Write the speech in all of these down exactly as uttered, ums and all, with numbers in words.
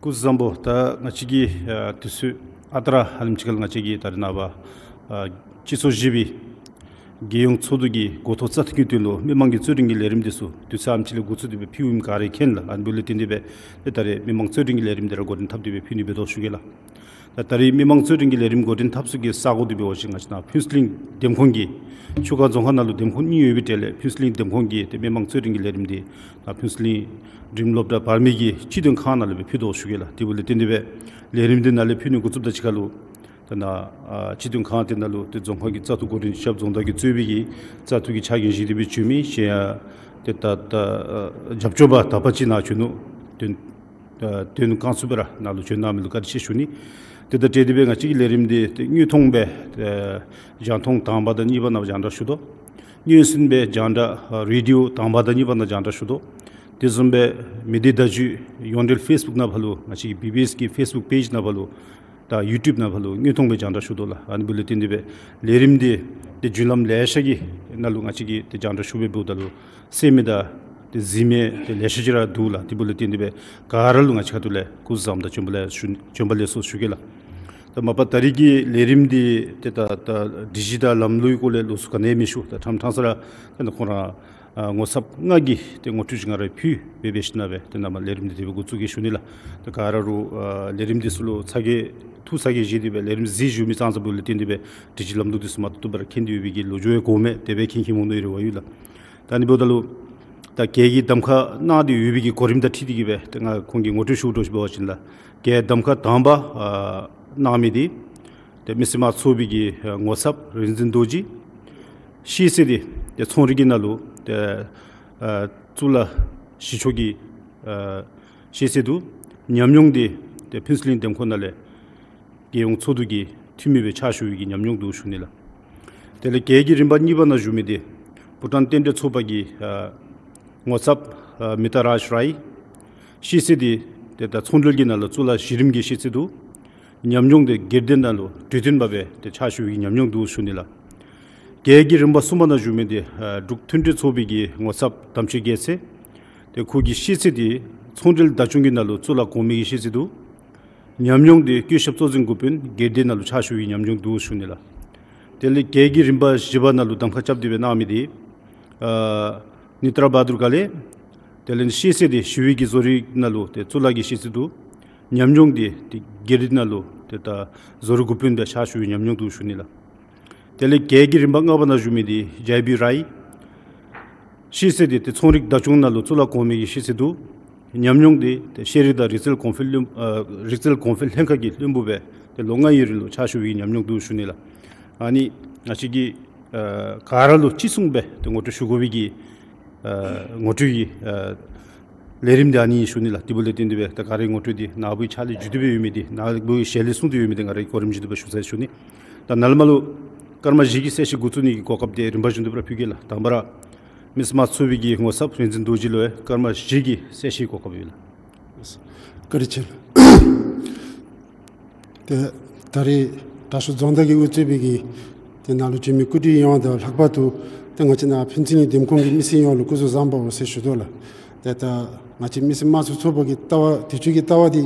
སྐུ་གཟུགས་བཟང་པོ། ད་ང་བཅས་ཀྱིས་ཨ་དུས་ཚོད་ཨ་རྟག་ར་ཧ་ལམ་ཅིག་ཁར་ང་བཅས་ཀྱིས་ད་རེས་ནངས་པ་ཨ་སྤྱི་ཚོགས་བཞི་པའི་རྒྱལ་ཡོངས་ཚོགས་འདུ་གི་འགོ་ཐོག་རྩ་ཐུག་གི་དོན་ལུ་མི་མང་གི་རྩོད་འགྲན་གྱི་ལས་རིམ་འདི་ཚུ་དུས་ཚོད་ཨ་ནེམ་ཅིག་ལས་འགོ་བཙུགས་ཏེ་སྦེ་ཕུལཝ་ཨིནམ་ག་ར་མཁྱེན་ལགས། ཨ་ནི་འབདཝ་ལས་བརྟེན་ཏེ་སྦེ་ཏེ་ད་རེས་མི་མང་རྩོད་འགྲན་གྱི་ལས་རིམ་འདི་ར་འགོ་འདྲེན་འཐབ་སྟེ་སྦེ་ཕུལ་ནི་འབད་དོ་ཞུ་གེ་ལགས། ད་ད་རེས་མི་མང་རྩོད་འགྲན་གྱི་ལས་རིམ་འགོ་འདྲེན་འཐབ་ས་གི་ས་གོ་འདི་འབད་བ་ཅིན་ང་བཅས་ནཱ་ཕུན་ཚོགས་གླིང་འདེམས་ཁོངས་ཀྱི་ཆུ་སྒང་རྫོང་ཁག་ནང་ལུ་འདེམས་ཁོངས་གཉིས་ཡོད་པའི་གྲས་ལས་ཕུན་ཚོགས་གླིང་འདེམས་ཁོངས་ཀྱི་ཏེ་མི་མང་རྩོད་འགྲན་གྱི་ལས་རིམ་འདི་ནཱ་ཕུན་ཚོགས་གླིང་རིམ་སློབ་གྲྭ་བར་མའི་གི་སྤྱི་དོན་ཁང་ནང་ལུ་སྦེ་ཕུལ་དོ་ཞུ་གེ་ལགས། དེ་འབདཝ་ལས་བརྟེན་ཏེ་སྦེ་ལས་རིམ་འདི་ནཱ་ལས་ཕུལ་ནི་འགོ་བཙུགསཔ་ད་གཅིག་ཁར་ལུ་ད་ནཱ་ཨ་སྤྱི་དོན་ཁང་དེ་ནང་ལུ་ཏེ་རྫོང་ཁག་གི་བཙག་འཐུ་འགོ་འདྲེན་ཞབས་རྫོང་བདག་གིས་གཙོས་པའི་གི་བཙག་འཐུ་གི་ཕྱག་འགན་བཞེས་ཏེ་སྦེ་བྱོན་མི་གཞན་ཡང་ཏེ་ད་ད་ཨ་རྒྱབ་སྐྱོར་པ་དག་པ་ཅིག་ནཱ་བྱོན་ནུག། དོན་ཨ་དོན་ཁག་ཚུ་སྦེ་ར་ནཱ་ལུ་བྱོན་གནང་མི་ལུ་བཀའ་དྲིན་ཆེ་ཞུ་ནི། ཏེ་ད་དེ་དེ་སྦེ་ང་བཅས་ཀྱི་ལས་རིམ་འདི་ཏེ་དངོས་མཐོང་སྦེ་ཨ་རྒྱང་མཐོང་དང་པ་དང་གཉིས་པ་ནང་རྒྱང་བསྒྲགས་ཞུ་དོ། མངོན་སུམ་སྦེ་རྒྱང་བསྒྲགས་ཨ་རེ་ཌིའོ་དང་པ་དང་གཉིས་པ་ནང་རྒྱང་བསྒྲགས་ཞུ་དོ། དེ་བཟུམ་སྦེ་མི་སྡེ་བརྡ་བརྒྱུད་ཡོངས་འབྲེལ་ཕེསི་བུཀ་ནང་ཕར་ལུ་ང་བཅས་ཀྱི་བི་བི་ཨེསི་གི་ཕེསི་བུཀ་པེཇ་ནང་ཕར་ལུ་དང་ཡུ་ཊུབ་ནང་ཕར་ལུ་དངོས་མཐོང་སྦེ་རྒྱང་བསྒྲགས་ཞུ་དོ་ལགས། ཨ་ནི་འབདཝ་ལས་བརྟེན་ཏེ་སྦེ་ལས་རིམ་འདི་ཏེ་བརྒྱུད་ལམ་ལེ་ཤ་གི་ནང་ལུ་ང་བཅས་ཀྱིས་ཏེ་རྒྱང་བསྒྲགས་ཞུ་སྦེ་འབདཝ་ད་ལུ་གསན་མི་དང་ཏེ་གཟིགས་མི་ཏེ་ལེ་ཤ་ཅིག་ར་འདུག་ལགས། དེ་འབདཝ་ལས་བརྟེན་ཏེ་སྦེ་ག་ར་ལུ་ང་བཅས་ཁ་ཐུག་ལས་སྐུ་གཟུགས་བཟང་པོ་དང་བྱོན་པ་ལེགས་སོ་ཞུ་བྱོན་པ་ལེགས་སོ་ཞུ་གེ་ལགས། ད་མ་པ་ད་རེས་ཀྱི་ལས་རིམ་འདི་ཏེ་ད་ད་སྒྲིག་གཞི་དང་ལམ་ལུགས་ཀྱི་སྐོར་ལས་ལོགས་སུ་ག་ནི་ཡང་མི་ཞུ། ད་ཕྲང་ཕྲང་ས་ར་ཏེ་ད་ཁོང་ར་ཨ་ངོ་ཚབ་ལྔ་གི་ཏེ་ངོ་སྤྲོད་ཅིག་ང་ར་ཕུལ་སྦེ་འབད་ཞིནམ་ལས་ཏེ་ནཱ་མར་ལས་རིམ་འདི་དེ་སྦེ་འགོ་བཙུགས་གེ་ཞུ་ནི་ལགས། ཏེ་ག་ར་རུང་ཨ་ལས་རིམ་འདི་ཚུ་ལུ་ཚ་གྱང་ཐུགས་ཚ་གྱང་བཞེས་ཏེ་སྦེ་ལས་རིམ་གཟིགས་བཞུགས་མི་ཙང་ཙ་འབདཝ་ལས་བརྟེན་ཏེ་སྦེ་སྒྲིག་གཞི་ལམ་ལུགས་འདི་ཚུ་མ་ཏོག་ཏོ་སྦེ་ར་མཁྱེན་ཏེ་ཡོད་པའི་གི་ལོ་རྒྱུས་ཡང་གོཝ་མས། དེ་སྦེ་མཁྱེན་མཁྱེན་འོང་མནོ་ཡི་རེ་བ་ཡོད་ལགས། ད་ཨ་ནི་འབདཝ་ད་ལུ་ད་གྱལ་གྱིས་གདམ་ཁ་གནང་སྟེ་ཡོད་པའི་གི་གོ་རིམ་དང་འཁྲིལ་ཏེ་གི་སྦེ་ཏེ་ང་ཁོང་གི་ངོ་སྤྲོད་ཞུ་དོ་ཞུ་བ་ཅིན་ལགས། གྱལ་གདམ་ཁ་དང་པ་ཨ་གནང་མི་འདི་ཏེ་མི་སེར་དམངས་གཙོ་ཚོགས་པའི་གི་ཨ་ངོ་ཚབ་རིག་འཛིན་རྡོ་རྗེ། ཤེས་ཚད་འདི་ཏེ་ཚོང་རིག་གི་ནང་ལུ་ཏེ་ཨ་གཙུག་ལག་བཞི་མཆོག་གི་ཨ་ཤེས་ཚད་འདུག། ཉམས་མྱོང་འདི་ཏེ་ཕུན་ཚོགས་གླིང་འདེམས་ཁོངས་ནང་ལས་རྒྱལ་ཡོངས་ཚོགས་འདུ་གི་འཐུས་མི་སྦེ་ཕྱག་ཞུ་བའི་གི་ཉམས་མྱོང་འདུག་ཞུ་ནི་ལགས། དེ་ལས་གྱལ་གྱི་རིམ་པ་གཉིས་པ་ནང་བཞུགས་མི་འདི་བྷུ་ཊཱན་རྟེན་འབྲེལ་ཚོགས་པ་གི་ཨ་ངོ་ཚབ་ཨ་མི་ཏྲ་རཱཇ་རའི། ཤེས་ཚད་འདི་ཏེ་ད་ཚོང་འབྲེལ་གྱི་ནང་ལུ་གཙུག་ལག་གཞི་རིམ་གྱི་ཤེས་ཚད་འདུག། ཉམས་མྱོང་འདི་སྒེར་སྡེ་ནང་ལུ་གྲོས་སྟོན་པ་སྦེ་ཏེ་ཕྱག་ཞུ་བའི་ཉམས་མྱོང་འདུག་ཞུ་ནི་ལགས། གྱལ་གྱི་རིམ་པ་གསུམ་པ་ནང་བཞུགས་མི་འདི་ཨ་འབྲུག་མཐུན་སྒྲིལ་ཚོགས་པའི་གི་ངོ་ཚབ་དམ་ཆོས་རྒྱལ་མཚན། ཏེ་ཁོ་གི་ཤེས་ཚད་འདི་ཚོང་འབྲེལ་བདག་སྐྱོང་གི་ནང་ལུ་གཙུག་ལག་གོང་མའི་གི་ཤེས་ཚད་འདུག། ཉམས་མྱོང་འདི་བཀོད་ཁྱབ་གཙོ་འཛིན་འགོ་དཔོན་སྒེར་སྡེ་ནང་ལུ་ཕྱག་ཞུ་བའི་ཉམས་མྱོང་འདུག་ཞུ་ནི་ལགས། དེ་ལས་གྱལ་གྱི་རིམ་པ་བཞི་པ་ནང་ལུ་གདམ་ཁ་རྐྱབ་སྟེ་སྦེ་གནང་མི་འདི་ཨ་ནེ་ཏྲ་བྷ་དུར་ཀ་ལེ། དེ་ལས་ཤེས་ཚད་འདི་ཞི་བའི་གི་བཟོ་རིག་ནང་ལུ་ཏེ་གཙུག་ལག་གི་ཤེས་ཚད་འདུག། ཉམས་མྱོང་འདི་ཏེ་སྒེར་སྡེ་ནང་ལུ་ཏེ་ད་བཟོ་རིག་འགོ་དཔོན་སྦེ་ཕྱག་ཞུ་བའི་ཉམས་མྱོང་འདུག་ཞུ་ནི་ལགས། དེ་ལས་གྱལ་གྱི་རིམ་པ་ལྔ་པ་ནང་བཞུགས་མི་འདི་ཇའི་བི་རའི། ཤེས་ཚད་འདི་ཏེ་ཚོང་རིག་བདག་སྐྱོང་ནང་ལུ་གཙུག་ལག་གོང་མའི་གི་ཤེས་ཚད་འདུག། ཉམས་མྱོང་འདི་ཏེ་ཤེས་རིག་དང་རིག་རྩལ་གོང་འཕེལ་བློན་ཨ་རིག་རྩལ་གོང་འཕེལ་ལྷན་ཁག་གི་བློན་པོ་སྦེ་ཏེ་ལོ་ལྔ་ཡི་རིང་ལུ་ཕྱག་ཞུ་བའི་ཉམས་མྱོང་འདུག་ཞུ་ནི་ལགས། ཨ་ནི་ང་བཅས་ཀྱིས་ཨ་ག་ར་ལུ་གཅིག་མཚུངས་སྦེ་ཏེ་ངོ་སྤྲོད་ཞུ་དགོ་པའི་གི་ཨ་ངོ་སྤྲོད་ཀྱི་ཨ་ལས་རིམ་འདི་ཨ་ནི་ཨིན་ཞུ་ནི་ལགས། དེ་འབདཝ་ལས་བརྟེན་ཏེ་སྦེ་ད་ག་རའི་ངོ་སྤྲོད་འདི་ནཱ་བུའི་ཕྱག་ལས་མཇུག་བསྡུ་སྦེ་ཡོད་མི་འདི་ནཱ་བུའི་ཞལ་ལས་གསུངས་ཏེ་ཡོད་མི་འདི་ང་རའི་གོ་རིམ་བཞིན་དུ་སྦེ་ཞུ་ཚར་ཞུ་ནི། ད་ནཱ་ལས་མར་ལུ་སྐར་མ་བཞི་གི་གསལ་བཤད་འགོ་བཙུགས་ནི་གི་གོ་སྐབས་འདི་རིམ་པ་བཞིན་དུ་སྦེ་ར་ཕུལ་གེ་ལགས། དང་པ་ར་མི་སེར་དམངས་གཙོ་ཚོགས་པའི་གི་ངོ་ཚབ་རིག་འཛིན་རྡོ་རྗེ་ལུ་སྐར་མ་བཞི་གི་གསལ་བཤད་གོ་སྐབས་ཡོད་ལགས། བཀའ་དྲིན་ཆེ་ལགས། ཏེ་ད་རེས་དྲག་ཤོས་རྫོང་བདག་གིས་དབུ་གཙོས་པའི་གི་ཏེ་ནཱ་ལུ་བྱོན་མི་སྐུ་མགྲོན་ཡོངས་དང་ལྷག་པར་དུ་ཏེ་ང་བཅས་ནཱ་ཕུན་ཚོགས་གླིང་འདེམས་ཁོངས་ཀྱི་མི་སེར་ཡོངས་ལུ་སྐུ་གཟུགས་བཟང་པོ་ཟེར་ཞུ་དོ་ལགས། ཏེ་ད་ང་བཅས་མི་སེར་དམངས་གཙོ་ཚོགས་པ་གི་ལྟ་བ་དུས་ཚོད་ཀྱི་ལྟ་བ་འདི་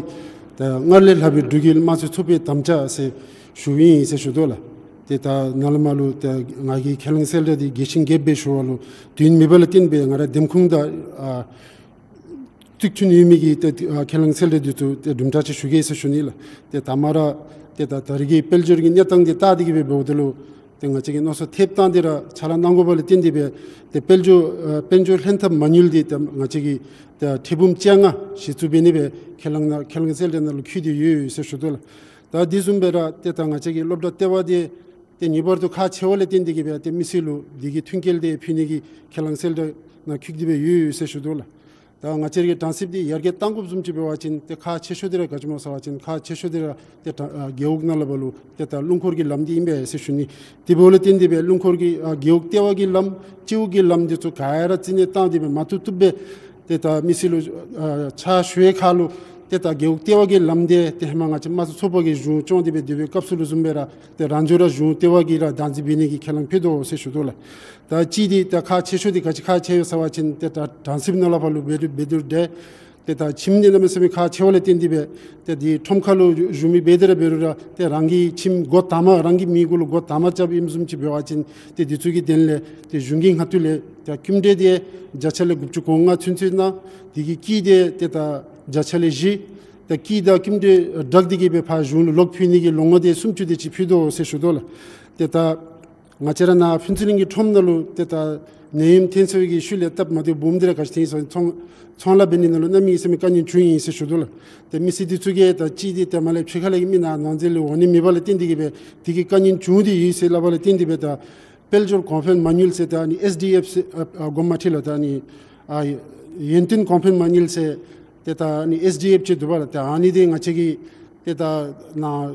ད་སྔར་ལས་ལྷག་པའི་འབྲུག་གི་དམངས་གཙོའི་ཚོགས་པའི་དམ་བཅའ་ཟེར་ཞུཝ་ཨིན་ཟེར་ཞུ་དོ་ལགས། ཏེ་ད་ནཱ་ལས་མར་ལུ་ཏེ་ང་གིས་ཁས་བླངས་གསལ་བསྒྲགས་འདི་རྒྱས་ཤིང་རྒྱསཔ་སྦེ་ཞུ་བ་ལུ་དུས་ཡུན་མེད་པ་ལས་བརྟེན་སྦེ་ང་ར་འདེམས་ཁོངས་དང་ཨ་གཙིགས་མཐུན་ཡོད་མི་གི་ཏེ་ཨ་ཁས་བླངས་གསལ་བསྒྲགས་འདི་ཚུ་ཏེ་དུམ་གྲ་ཅིག་ཞུ་གེ་ཟེར་ཞུ་ནི་ལགས། ཏེ་ད་མ་ར་ཏེ་ད་ད་རེས་ཀྱི་དཔལ་འབྱོར་གྱི་གནས་སྟངས་འདི་བལྟ་སྟེ་གི་སྦེ་འབདཝ་ད་ལུ་ཏེ་ང་བཅས་ཀྱིས་མནོ་བསམ་ཐེབས་བཏང་སྟེ་ར་ཕྱག་ལཱ་གནང་དགོ་པ་ལས་བརྟེན་ཏེ་སྦེ་ཏེ་དཔལ་འབྱོར་ཨ་དཔལ་འབྱོར་ལྷན་ཐབས་མ་དངུལ་འདི་ཏེ་ང་བཅས་ཀྱིས་ཏེ་ཁྲི་འབུམ་བཅོ་ལྔ་གཞི་བཙུགས་འབད་ནི་སྦེ་ཁས་བླངས་ནང་ཁས་བླངས་གསལ་བསྒྲགས་ནང་ལུ་བཀོད་དེ་ཡོད་ཟེར་ཞུ་དོ་ལགས། ད་དེ་བཟུམ་སྦེ་ར་ཏེ་ད་ང་བཅས་ཀྱི་སློབ་གྲྭ་ལྟེ་བ་འདི་ཏེ་ངེས་པར་དུ་ཁག་ཆེ་བ་ལས་བརྟེན་ཏེ་གི་སྦེ་ཏེ་མི་སེར་ལུ་དེ་གི་མཐུན་རྐྱེན་དེ་ཕུལ་ནི་གི་ཁས་བླངས་གསལ་བསྒྲགས་ནང་བཀོད་དེ་སྦེ་ཡོད་ཟེར་ཞུ་དོ་ལགས། ད་ང་བཅས་ར་གི་གྲངས་གསེབ་འདི་ཡར་རྒྱས་གཏང་དགོཔ་བཟུམ་ཅིག་འབད་བ་ཅིན་ཏེ་ཁག་ཆེ་ཤོས་འདི་ར་ག་ཅི་སྨོ་ཟེར་བ་ཅིན་ཁག་ཆེ་ཤོས་འདི་ར་ཏེ་ད་ཨ་རྒེད་འོག་ནང་ལས་ཕར་ལུ་ཏེ་ད་རླུང་འཁོར་གྱི་ལམ་འདི་ཨིན་པས་ཟེར་ཞུ་ནི། དེ་འབདཝ་ལས་བརྟེན་ཏེ་སྦེ་རླུང་འཁོར་གྱི་ཨ་རྒེད་འོག་ལྟེ་བ་གི་ལམ་སྤྱི་འོག་གི་ལམ་འདི་ཚུ་ག་ར་རྩིས་ནས་བཏང་སྟེ་སྦེ་མ་བཏུབ་བཏུབ་སྦེ་ཏེ་ད་མི་སེར་ལུ་ཨ་ཕྱག་ཞུ་བའི་ཁར་ལུ་ཏེ་ད་རྒེད་འོག་ལྟེ་བ་གི་ལམ་འདི་ཏེ་ཧེ་མ་ང་བཅས་དམངས་གཙོ་ཚོགས་པ་གིས་གཞུང་སྐྱོང་སྟེ་སྦེ་སྡོད་པའི་སྐབས་སུ་ལུ་བཟུམ་སྦེ་ར་ཏེ་རང་འཇགས་ར་གཞུང་ལྟེ་བ་གིས་ར་བདག་འཛིན་འབད་ནི་གི་ཁས་བླངས་ཕུལ་དོ་ཟེར་ཞུ་དོ་ལགས། ད་གཅིག་འདི་ད་ཁག་ཆེ་ཤོས་འདི་ག་ཅི་ཁག་ཆེ་ཡོད་ཟེར་བ་ཅིན་ཏེ་ད་གྲངས་གསེབ་ནང་ལས་ཕར་ལུ་འབད་རུང་འབད་རུང་འདྲ། ཏེ་ད་ཁྱིམ་འདི་གནམ་མེད་ས་མེད་ཁག་ཆེཝ་ལས་བརྟེན་ཏེ་སྦེ་ཏེ་འདི་ཁྲོམ་ཁ་ལུ་བཞུགས་མི་འབད་དེ་ར་འབད་རུང་ར་ཏེ་རང་གི་ཁྱིམ་སྒོ་དང་པ་རང་གི་མི་གུ་ལུ་སྒོ་དང་པ་རྐྱབ་ཨིནམ་བཟུམ་ཅིག་འབད་བ་ཅིན་ཏེ་འདི་ཚུ་གི་དོན་ལས་ཏེ་གཞུང་གི་ངོས་ཐོག་ལས་ཏེ་སྐྱིན་འགྲུལ་འདི་བརྒྱ་ཆ་ལས་དགུ་བཅུ་གོ་ལྔ་ཚུན་ཚོད་གནང་། དེ་གི་སྐྱིད་འདི་ཏེ་ད་བརྒྱ་ཆ་ལས་བཞི། ཏེ་སྐྱིད་དང་སྐྱིན་འགྲུལ་བསྒྲགས་ཏེ་གི་སྦེ་ཕར་གཞུང་ལུ་ལོག་ཕུལ་ནི་གི་ལོ་ངོ་འདི་སུམ་ཅུ་དེ་ཅིག་ཕུལ་དོ་ཟེར་ཞུ་དོ་ལགས། ཏེ་ད་ང་བཅས་ར་ནཱ་ཕུན་ཚོགས་གླིང་གི་ཁྲོམ་ནང་ལུ་ཏེ་ད་ནད་ཡམས་ཐོན་སོང་བའི་ཤུལ་ལས་སྟབས་མ་བདེཝ་སྦོམ་འདི་ར་ག་ཅི་ཐོན་སོང་། ཚོང་ཚོང་ལཱ་འབད་ནི་ནང་ལུ་གནམ་མེད་ས་མེད་དཀའ་ངལ་བྱུང་ཡི་ཟེར་ཞུ་དོ་ལགས། ཏེ་མི་སེར་འདི་ཚུ་གིས་ད་ཅི་འདི་ཏེ་མར་ལས་ཕྱི་ཁ་ལས་ཀྱི་མི་ནཱ་ནང་འཛིང་ལུ་འོང་ནི་མེད་པ་ལས་བརྟེན་ཏེ་གི་སྦེ་དེ་གི་དཀའ་ངལ་བྱུང་སྟེ་ཡོད་ཟེར་སླབ་པ་ལས་བརྟེན་ཏེ་སྦེ་ད་དཔལ་འབྱོར་གོང་འཕེལ་མ་དངུལ་ཟེར་ད་ཨ་ནི་ཨེས་ཌི་ཨེཕ་ཟེར་ཨ་ཨ་དགོངསམ་མ་ཁྲེལ་ལོ། ད་ཨ་ནི་ཨ་ཡོན་ཏན་གོང་འཕེལ་མ་དངུལ་ཟེར་ཏེ་ད་ཨ་ནི་ཨེས་ཌི་ཨེཕ་ཅིག་འདུག་པ་ལགས། ཏེ་ཨ་ནི་འདི་ང་བཅས་ཀྱིས་ཏེ་ད་ནཱ་ལྷོ་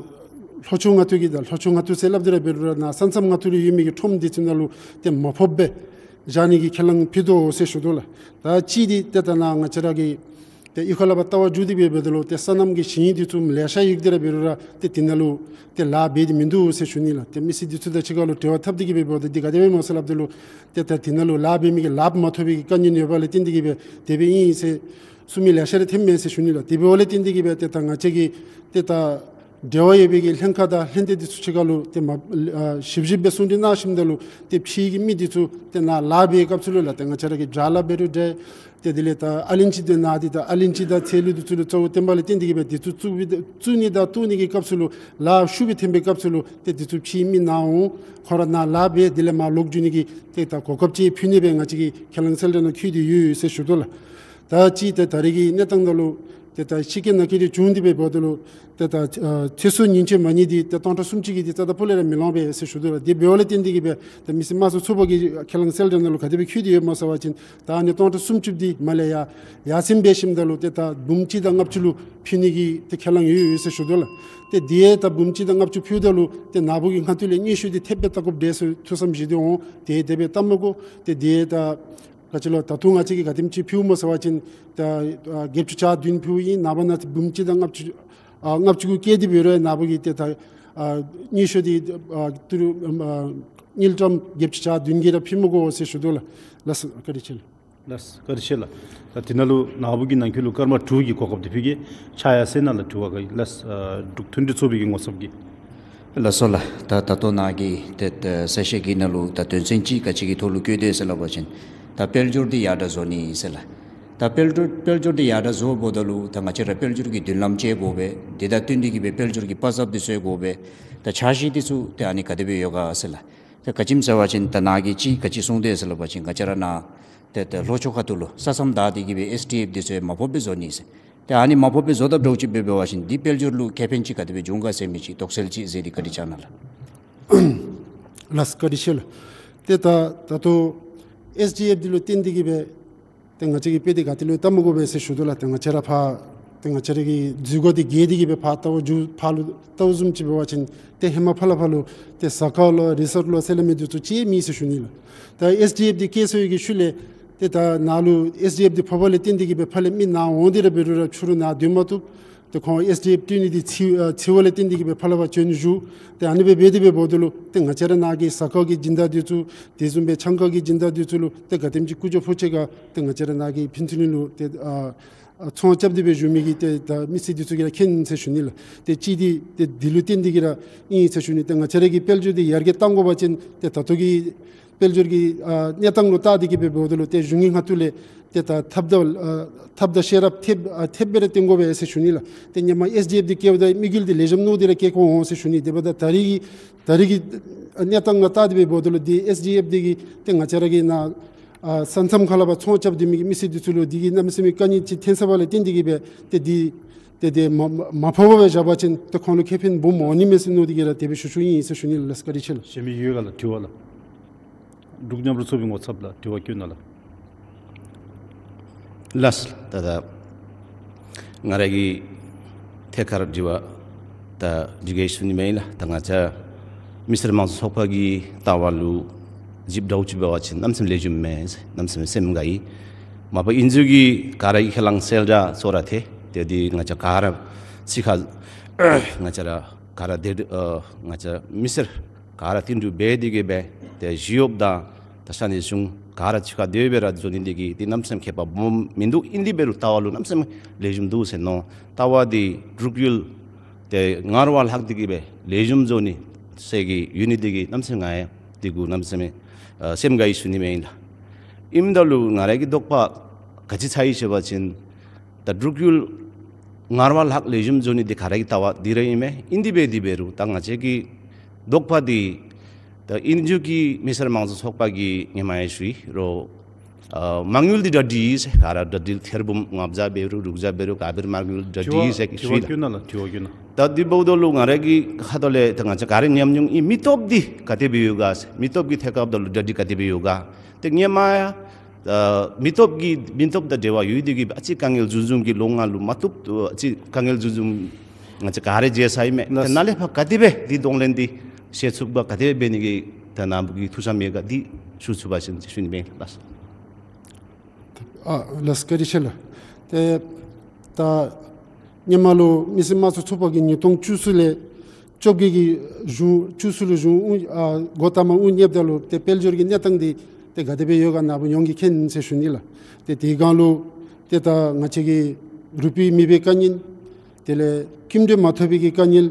ཕྱོགས་ངོས་ཐོག་གི་ད་ལྷོ་ཕྱོགས་ངོས་ཐོག་ཟེར་སླབ་སྟེ་ར་འབད་རུང་ར་ནཱ་ས་མཚམས་ངོས་ཐོག་ལུ་ཡོད་མི་གི་ཁྲོམ་འདི་ཚུ་ནང་ལུ་ཏེ་མ་ཕོགཔ་སྦེ་བཞག་ནི་གི་ཁས་བླངས་ཕུལ་དོ་ཟེར་ཞུ་དོ་ལགས། ད་ཅི་འདི་ཏེ་ད་ནཱ་ང་བཅས་ར་གི་ཏེ་གཡུས་ཁ་ལས་ཕར་ལྟ་བར་འགྱོ་སྟེ་སྦེ་འབདཝ་ད་ལུ་ཏེ་སོ་ནམ་གྱི་ཞིང་འདི་ཚུ་ལེ་ཤ་ཡོད་དེ་ར་འབད་རུང་ར་ཏེ་དེ་ནང་ལུ་ཏེ་ལཱ་འབད་དེ་མིན་འདུག་ཟེར་ཞུ་ནི་ལགས། ཏེ་མི་སེར་འདི་ཚུ་དང་གཅིག་ཁར་ལུ་འབྲེལ་བ་འཐབ་སྟེ་གི་སྦེ་འབདཝ་ད་འདི་ག་དེ་སྦེ་སྨོ་ཟེར་སླབ་ད་ལུ་ཏེ་ད་དེ་ནང་ལུ་ལཱ་འབད་མི་གི་ལཱ་མ་ཐོབ་པའི་གི་དཀའ་ངལ་ཡོད་པ་ལས་བརྟེན་ཏེ་གི་སྦེ་དེ་སྦེ་ཨིན་ཟེར་གསུང་མི་ལེ་ཤ་ར་ཐོནམ་མས་ཟེར་ཞུ་ནི་ལགས། དེ་འབདཝ་ལས་བརྟེན་ཏེ་གི་སྦེ་ཏེ་ད་ང་བཅས་ཀྱིས་ཏེ་ད་འབྲེལ་བ་ཡོད་པའི་གི་ལྷན་ཁག་དང་ལྷན་སྡེ་འདི་ཚུ་གཅིག་ཁར་ལུ་ཏེ་མ་ཨ་ཞིབ་ཞིབ་སྦེ་གསུང་གྲོས་གནང་ཞིནམ་ད་ལུ་ཏེ་ཕྱིའི་གི་མི་འདི་ཚུ་ཏེ་ནཱ་ལཱ་འབད་བའི་སྐབས་སུ་ལུ་ལགས་ཏེ་ང་བཅས་ར་གི་བྱ་ལཱ་འབད་རུང་འདྲ། ཏེ་དེ་ལས་ད་ཨ་ལིན་ཅི་འདི་ནཱ་འདི་ད་ཨ་ལིན་ཅི་དང་ཚལ་ལུ་འདི་ཚུ་ལུ་གཙོ་བོ་བཏོན་པ་ལས་བརྟེན་ཏེ་གི་སྦེ་འདི་ཚུ་བཙུགས་པའི་བཙུགས་ནི་དང་བཏོག་ནི་གི་སྐབས་སུ་ལུ་ལཱ་ཤུགས་སྦེ་འཐེན་པའི་སྐབས་སུ་ལུ་ཏེ་འདི་ཚུ་ཕྱིའི་མི་ནཱ་འོང་ཁོང་ར་ནཱ་ལཱ་འབད་དེ་ལས་མར་ལོག་འགྱོ་ནི་གི་ཏེ་ད་གོ་སྐབས་ཅིག་ཕུལ་ནི་སྦེ་ང་བཅས་ཀྱིས་ཁས་བླངས་གསལ་བསྒྲགས་ནང་བཀོད་དེ་ཡོད་ཟེར་ཞུ་དོ་ལགས། ད་ཅི་ཏེ་ད་རེས་ཀྱི་གནས་སྟངས་ནང་ལུ་ཏེ་ད་ཕྱི་རྐྱེན་ནང་རྐྱེན་འདི་བྱུང་སྟེ་སྦེ་འབདཝ་ད་ལུ་ཏེ་ད་ཨ་ཚེ་སྲོག་ཉེན་བཅོལ་མ་དངུལ་འདི་ཏེ་སྟོང་ཕྲག་སུམ་ཅུ་གི་འདི་རྩ་དང་སྤུ་ལས་ར་མི་ལོངས་པས་ཟེར་ཞུ་དོ་ལགས། དེ་འབདཝ་ལས་བརྟེན་ཏེ་གི་སྦེ་ཏེ་མི་སེར་དམངས་གཙོ་ཚོགས་པ་གི་ཁས་བླངས་གསལ་བསྒྲགས་ནང་ལུ་ག་དེ་སྦེ་བཀོད་དེ་ཡོད་སྨོ་ཟེར་བ་ཅིན་ད་ཨ་ནི་སྟོང་ཕྲག་སུམ་ཅུ་འདི་མར་ལས་ཡར་ཡར་སེང་འབད་ཞིནམ་ད་ལུ་ཏེ་ད་འབུམ་གཅིག་དང་ལྔ་བཅུ་ལུ་ཕུལ་ནི་གི་ཏེ་ཁས་བླངས་ཡོད་ཡོད་ཟེར་ཞུ་དོ་ལགས། ཏེ་དེ་ད་འབུམ་གཅིག་དང་ལྔ་བཅུ་ཕུལཝ་ད་ལུ་ཏེ་ནཱ་བུ་གི་ངོས་ཐོག་ལས་སྙན་ཞུ་འདི་ཐེབས་སྦེ་བལྟ་དགོཔ་འདྲས་ཟེར་ཐུགས་བསམ་བཞེས་ཏེ་འོང་། ཏེ་དེ་སྦེ་བལྟ་མི་དགོ། ཏེ་དེ་ད་ག་ཅི་ལོ་ད་ལྟོ་ང་བཅས་ཀྱིས་ག་དེམ་ཅིག་ཕུལཝ་སྨོ་ཟེར་བ་ཅིན་ད་ཨ་བརྒྱད་ཅུ་གྱ་བདུན་ཕུལཝ་ཨིན། ནངས་པ་གནངས་ཚེ་འབུམ་གཅིག་དང་ལྔ་བཅུ་ཨ་ལྔ་བཅུ་གུ་བཀལ་ཏེ་འབད་རུང་ནཱ་བུ་གིས་ཏེ་ད་ཨ་སྙན་ཞུ་འདི་ཨ་ཏི་རུ་ཨ་དངུལ་ཀྲམ་བརྒྱད་ཅུ་གྱ་བདུན་གྱིས་ར་ཕུལ་མི་དགོ་ཟེར་ཞུ་དོ་ལགས། ལགས་སོ་བཀའ་དྲིན་ཆེ་ལགས། ལགས་བཀའ་དྲིན་ཆེ་ལགས། ད་དེ་ནང་ལུ་ནཱ་བུ་གིས་ནང་འཁོད་ལུ་སྐར་མ་དྲུག་གི་གོ་སྐབས་འདི་ཕུལ་གེ། ཕྱག་ཡར་སེང་ནང་ལུ་དྲི་བ་ག་ཨིན་ལགས། ཨ་འབྲུག་མཐུན་སྒྲིལ་ཚོགས་པའི་གི་ངོ་ཚབ་ཀྱིས། ལགས་སོ་ལགས། ད་ད་ལྟོ་ནཱ་གི་ཏེ་ད་གསལ་བཤད་ཀྱི་ནང་ལུ་ད་དོན་ཚན་གཅིག་ག་ཅི་གི་ཐོག་ལུ་བཀོད་དེ་ཟེར་སླབ་པ་ཅིན་ད་དཔལ་འབྱོར་འདི་ཡར་དྲག་བཟོ་ནི་ཟེར་ལགས། ད་དཔལ་འབྱོར་དཔལ་འབྱོར་འདི་ཡར་དྲག་བཟོ་འབདཝ་ད་ལུ་ད་ང་བཅས་ར་དཔལ་འབྱོར་གྱི་མདུན་ལམ་བཅད་དགོ་པས། དེ་དང་བསྟུན་ཏེ་གི་སྦེ་དཔལ་འབྱོར་གྱི་དཔའ་མཛངསཔ་འདི་བཟོ་དགོ་པས། ད་འཆར་གཞི་འདི་ཚུ་ཏེ་ཨ་ནི་ག་དེ་སྦེ་ཡོད་ག་ཟེར་ལགས། ད་ག་ཅི་སྨོ་ཟེར་བ་ཅིན་ད་ནཱ་གིས་གཅིག་ག་ཅི་གསུངས་དེ་ཟེར་སླབ་པ་ཅིན་ང་བཅས་ར་ནཱ་ཏེ་ཏེ་ལྷོ་ཕྱོགས་ཁ་ཐུག་ལུ་ས་མཚམས་བདའ་སྟེ་གི་སྦེ་ཨེས་ཌི་ཨེཕ་འདི་ཚུ་མ་ཕོགཔ་སྦེ་བཟོ་ནི་ཟེར། ཏེ་ཨ་ནི་མ་ཕོགཔ་སྦེ་བཟོ་དཔ་འདྲཝ་ཅིག་འབད་བ་ཅིན་འདི་དཔལ་འབྱོར་ལུ་ཁེ་ཕན་ཅིག་ག་དེ་སྦེ་འབྱུང་ག་ཟེར་མི་ཅིག་དོགས་སེལ་ཅིག་མཛད་དེ་བཀའ་དྲིན་བསྐྱང་གནང་ལགས། ལགས་བཀའ་དྲིན་ཆེ་ལགས། ཏེ་ད་ད་ལྟོ་ཨེས་ཌི་ཨེཕ་འདི་ལུ་བརྟེན་ཏེ་གི་སྦེ་ཏེ་ང་བཅས་ཀྱིས་དཔེ་འདི་ག་ཏེ་ལུ་བལྟ་མི་དགོ་པས་ཟེར་ཞུ་དོ་ལགས། ཏེ་ང་བཅས་ར་ཕར་ཏེ་ང་བཅས་ར་གི་འཛུལ་སྒོ་འདི་བརྒལ་ཏེ་གི་སྦེ་ཕར་ལྟཝ་འགྱོ་ཕར་ལུ་ལྟཝ་བཟུམ་ཅིག་འབད་བ་ཅིན་ཏེ་ཧེ་མ་ཕར་ལས་ཕར་ལུ་ཏེ་ཟ་ཁང་ལོ་རི་སོརཊ་ལོ་ཟེར་སླབ་མི་འདི་ཚུ་ཅིག་མེད་ཟེར་ཞུ་ནི་ལགས། ད་ཨེས་ཌི་ཨེཕ་འདི་བཀལ་སོང་བའི་གི་ཤུལ་ལས་ཏེ་ད་ནཱ་ལུ་ཨེས་ཌི་ཨེཕ་འདི་ཕོག་པ་ལས་བརྟེན་ཏེ་གི་སྦེ་ཕར་ལས་མི་ནཱ་འོང་སྟེ་ར་འབད་རུང་ར་ཕྱི་རུ་ནཱ་སྡོད་མ་བཏུབ། ཏེ་ཁོང་ཨེས་ཌི་ཨེཕ་སྤྲོད་ནི་འདི་ཚིག་ཨ་ཚིག་པ་ལས་བརྟེན་ཏེ་གི་སྦེ་ཕར་ལས་ཕར་བྱོན་བཞུགས། ཏེ་ཨ་ནི་སྦེ་འབད་དེ་སྦེ་འབདཝ་ད་ལུ་ཏེ་ང་བཅས་ར་ནཱ་གི་ཟ་ཁང་གི་སྦྱིན་བདག་འདི་ཚུ་དེ་བཟུམ་སྦེ་ཆང་ཁང་གི་སྦྱིན་བདག་འདི་ཚུ་ལུ་ཏེ་ག་དེམ་ཅིག་ཀུ་ཅོ་ཕོག་ཅི་ག་ཏེ་ང་བཅས་ར་ནཱ་གི་ཕུན་ཚོགས་གླིང་ལུ་ཏེ་ཨ་ཨ་ཚོང་རྐྱབ་སྟེ་སྦེ་བཞུགས་མི་གི་ཏེ་ད་མི་སེར་འདི་ཚུ་གིས་ར་མཁྱེན་ཟེར་ཞུ་ནི་ལགས། ཏེ་གཅིག་འདི་ཏེ་འདི་ལུ་བརྟེན་ཏེ་གི་ར་ཨིན་ཟེར་ཞུ་ནི། ཏེ་ང་བཅས་ར་གི་དཔལ་འབྱོར་འདི་ཡར་རྒྱས་གཏང་དགོ་པ་ཅིན་ཏེ་ད་ལྟོ་གི་དཔལ་འབྱོར་གྱི་ཨ་གནས་སྟངས་ལུ་བལྟ་སྟེ་གི་སྦེ་འབདཝ་ད་ལུ་ཏེ་གཞུང་གི་ངོས་ཐོག་ལས་ཏེ་ད་ཐབས་དང་ཨ་ཐབས་དང་ཤེས་རབ་ཐེབས་ཨ་ཐེབས་སྦེ་ར་བཏོན་དགོ་པས་ཟེར་ཞུ་ནི་ལགས། ཏེ་ཧེ་མ་ཨེས་ཌི་ཨེཕ་འདི་བཀལཝ་ད་དམིགས་ཡུལ་འདི་ལེགས་ཤོམ་མནོ་སྟེ་ར་བཀལ་དགོཔ་འོང་ཟེར་ཞུ་ནི། དེ་འབདཝ་ད་ད་རེས་ཀྱི་ད་རེས་ཀྱི་གནས་སྟངས་ལུ་བལྟ་སྟེ་སྦེ་འབདཝ་ད་ལུ་འདི་ཨེས་ཌི་ཨེཕ་འདི་གིས་ཏེ་ང་བཅས་ར་གི་ནཱ་ཨ་ས་མཚམས་ཁ་ལས་ཕར་ཚོང་རྐྱབ་སྡོད་མི་གི་མི་སེར་འདི་ཚུ་ལུ་འདི་གིས་གནམ་མེད་ས་མེད་དཀའ་ངལ་ཅིག་ཐོན་སོང་བ་ལས་བརྟེན་ཏེ་གི་སྦེ་ཏེ་འདི་ཏེ་ཏེ་མ་མ་མ་ཕོག་པར་སྦེ་བཞག་པ་ཅིན་ཏེ་ཁོང་ལུ་ཁེ་ཕན་སྦོམ་འོང་ནི་མས་ཟེར་མནོ་སྟེ་གི་ར་དེ་སྦེ་ཞུ་ཞུཝ་ཨིན་ཟེར་ཞུ་ནི་ལགས། བཀའ་དྲིན་ཆེ་ལགས། གཞན་མི་ཡོད་ག་ལགས། དྲི་བ་ལགས། འབྲུག་མཉམ་རུབ་ཚོགས་པའི་ངོ་ཚབ་ལགས་དྲི་བ་བཀོད་གནང་ལགས། ལགས། ད་ད་ང་ར་གི་ཐད་ཁར་དྲི་བ་ད་དྲི་གེ་ཞུ་ནི་མེད་ལགས། ད་ང་བཅས་མི་སེར་དམངས་གཙོ་ཚོགས་པ་གི་ལྟ་བ་ལུ་ཞིབ་འདྲཝ་ཅིག་འབད་བ་ཅིན་གནམ་མེད་ས་མེད་ལེགས་ཤོམ་མས། གནམ་མེད་ས་མེད་སེམས་དགའ་ཡི། མ་པ་ཨིན་ཟེར་གྱི་ག་ར་གིས་ཁས་བླངས་གསལ་བསྒྲགས་ཚུ་ར་ཐོན། ཏེ་འདི་ང་བཅས་ག་ར་ཚིག་ཁར་ང་བཅས་ར་ག་ར་དེ་ཨ་ང་བཅས་མི་སེར་ག་ར་བསྟུན་གྲོས་འབད་དེ་གི་སྦེ་ཏེ་ཞི་གཡོགཔ་དང་ད་ས་གནས་གཞུང་ག་ ག་ར་ཕྱི་ཁར་སྡོད་སྦེ་ར་འགྱོ་ནི་འདི་གིས་འདི་གནམ་མེད་ས་མེད་ཁྱད་པར་སྦོམ་མིན་འདུག། ཨིན་དེ་འབད་རུང་ལྟ་བ་ལུ་གནམ་མེད་ས་མེད་ལེགས་ཤོམ་འདུག་ཟེར་མནོ། ལྟ་བ་འདི་འབྲུག་ཡུལ་ཏེ་ངར་བ་ལྷག་སྟེ་གིས་སྦེ་ལེགས་ཤོམ་འགྱོ་ནི་ཟེར་གྱི་ཡོད་ནི་འདི་གིས་གནམ་མེད་ས་མེད་ང་ཡང་འདི་གུ་གནམ་མེད་ས་མེད་ཨ་སེམས་དགའ་ཡི་ཞུ་ནི་མས་ཨིན་ལགས། ཨིནམ་ད་ལུ་ང་ར་གི་དོགས་པ་ག་ཅི་ཚར་ཡི་ཟེར་བ་ཅིན་ད་འབྲུག་ཡུལ་ངར་བ་ལྷག་ལེགས་ཤོམ་འགྱོ་ནི་འདི་ག་ར་གི་ལྟ་བ་འདི་ར་ཨིན་མས། ཨིན་དེ་འབད་དེ་འབད་རུང་ད་ང་བཅས་ཀྱི་དོགས་པ་འདི་ད་ཨིན་རུང་གི་མི་སེར་དམངས་གཙོ་ཚོགས་པ་གིས་ཧེ་མ་ཡང་ཞུ་ཡི་རོ། ཨ་མ་དངུལ་འདི་གྲ་སྒྲིག་ཡི་ཟེར། ག་ར་གྲ་སྒྲིག། ཐེར་འབུམ་ལྔ་བརྒྱ་འབད་རུང་དྲུག་བརྒྱ་འབད་རུང་ག་འབད་རུང་མ་དངུལ་གྲ་སྒྲིག་ཡི་ཟེར་ཞུ་ཡི་ལགས། དྲི་བ་བཀོད་གནང་ལགས། དྲི་བ་བཀོད་གནང་། ད་འདི་འབདཝ་ད་ལུ་ང་ར་གི་ཁ་ཐུག་ལས་ད་ང་བཅས་ག་ར་ཉམས་མྱོང་ཨིན། མི་སྟོབས་འདི་ག་དེ་སྦེ་ཡོད་ག་ཟེར། མི་སྟོབས་ཀྱི་ཐད་ཁར་འབདཝ་ད་ལུ་གྲ་སྒྲིག་ག་དེ་སྦེ་ཡོད་ག། ཏེ་ཧེ་མ་ཡང་ཨ་མི་སྟོབས་ཀྱི་མི་སྟོབས་དང་འབྲེལ་བ་ཡོད་དེ་གིས་ཨ་ཙི་དཀའ་ངལ་ཚུ་བཟུམ་གྱི་ལོ་ལྔ་ལུ་མ་བཏུབ་ཨ་ཙི་དཀའ་ངལ་ཚུ་བཟུམ་ང་བཅས་ག་ར་མཇལ་ས་ཨིན་མས། ཏེ་ནཱ་ལས་ཕར་ག་དེ་སྦེ་འདི་གདོང་ལེན་འདི་ཤེས་ཚུགས་པ་ག་དེ་སྦེ་འབད་ནི་གི་ད་ནཱ་བུ་གི་ཐུགས་བསམ་ཡོད་ག་འདི་ཞུ་ཚུགས་པ་ཅིན་ཞུ་ནི་མས་ལགས། ཨ་ལགས་བཀའ་དྲིན་ཆེ་ལགས། ཏེ་ད་ཧེ་མ་ལུ་མི་སེར་དམངས་གཙོ་ཚོགས་པ་གིས་ཉིས་སྟོང་བཅུ་གསུམ་ལས་བཅོ་བརྒྱད་ཀྱི་གཞུང་བཅུ་གསུམ་ལུ་གཞུང་ཨ་འགོ་དང་པ་དབུ་བརྙེསཔ་ད་ལུ་ཏེ་དཔལ་འབྱོར་གྱི་གནས་སྟངས་འདི་ཏེ་ག་དེ་སྦེ་ཡོད་ག་ནཱ་བུ་ཡོངས་ཀྱིས་མཁྱེན་ཟེར་ཞུ་ནི་ལགས། ཏེ་དེ་སྒང་ལུ་ཏེ་ད་ང་བཅས་ཀྱི་རུ་པི་མེད་པའི་དཀའ་ངལ། དེ་ལས་སྐྱིན་འགྲུལ་མ་ཐོབ་པའི་གི་དཀའ་ངལ་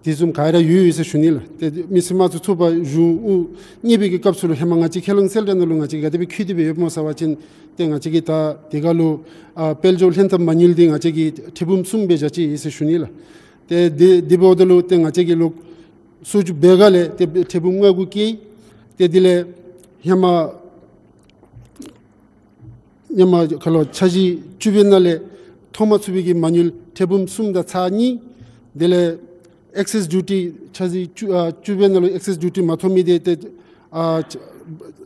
དེ་བཟུམ་ག་ར་ཡོད་ཡོད་ཟེར་ཞུ་ནི་ལགས། ཏེ་མི་སེར་དམངས་གཙོ་ཚོགས་པ་གཞུང་དབུ་བརྙེས་པའི་གི་སྐབས་སུ་ལུ་ཧེ་མ་ང་བཅས་ཁས་བླངས་གསལ་བསྒྲགས་ནང་ལུ་ང་བཅས་ག་དེ་སྦེ་འཁོད་དེ་སྦེ་ཡོདཔ་སྨོ་ཟེར་བ་ཅིན་ཏེ་ང་བཅས་ཀྱིས་ད་དེ་སྒང་ལུ་ཨ་དཔལ་འབྱོར་ལྷན་ཐབས་མ་དངུལ་འདི་ང་བཅས་ཀྱིས་ཁྲི་འབུམ་གསུམ་སྦེ་བཞག་ཅི་ཟེར་ཞུ་ནི་ལགས། ཏེ་དེ་དེ་འབདཝ་ད་ལུ་ཏེ་ང་བཅས་ཀྱིས་ལོག་སོ་བཅུ་པའི་སྒང་ལས་ཏེ་ཁྲི་འབུམ་ལྔ་དགུ་བཀལ། ཏེ་དེ་ལས་ཧེ་མ་ཧེ་མ་ཁ་ལོ་འཆར་གཞི་བཅུ་པའི་ནང་ལས་ཐོབ་མ་ཚུགས་པའི་གི་མ་དངུལ་ཁྲི་འབུམ་གསུམ་དང་ཚག་གཉིས། དེ་ལས་ཨེག་སེས་ཌིའུ་ཊི་འཆར་གཞི་བཅུ་ཨ་བཅུ་པའི་ནང་ལུ་ཨེག་སེས་ཌིའུ་ཊི་མ་ཐོབ་མི་འདི་ཏེ་ཨ་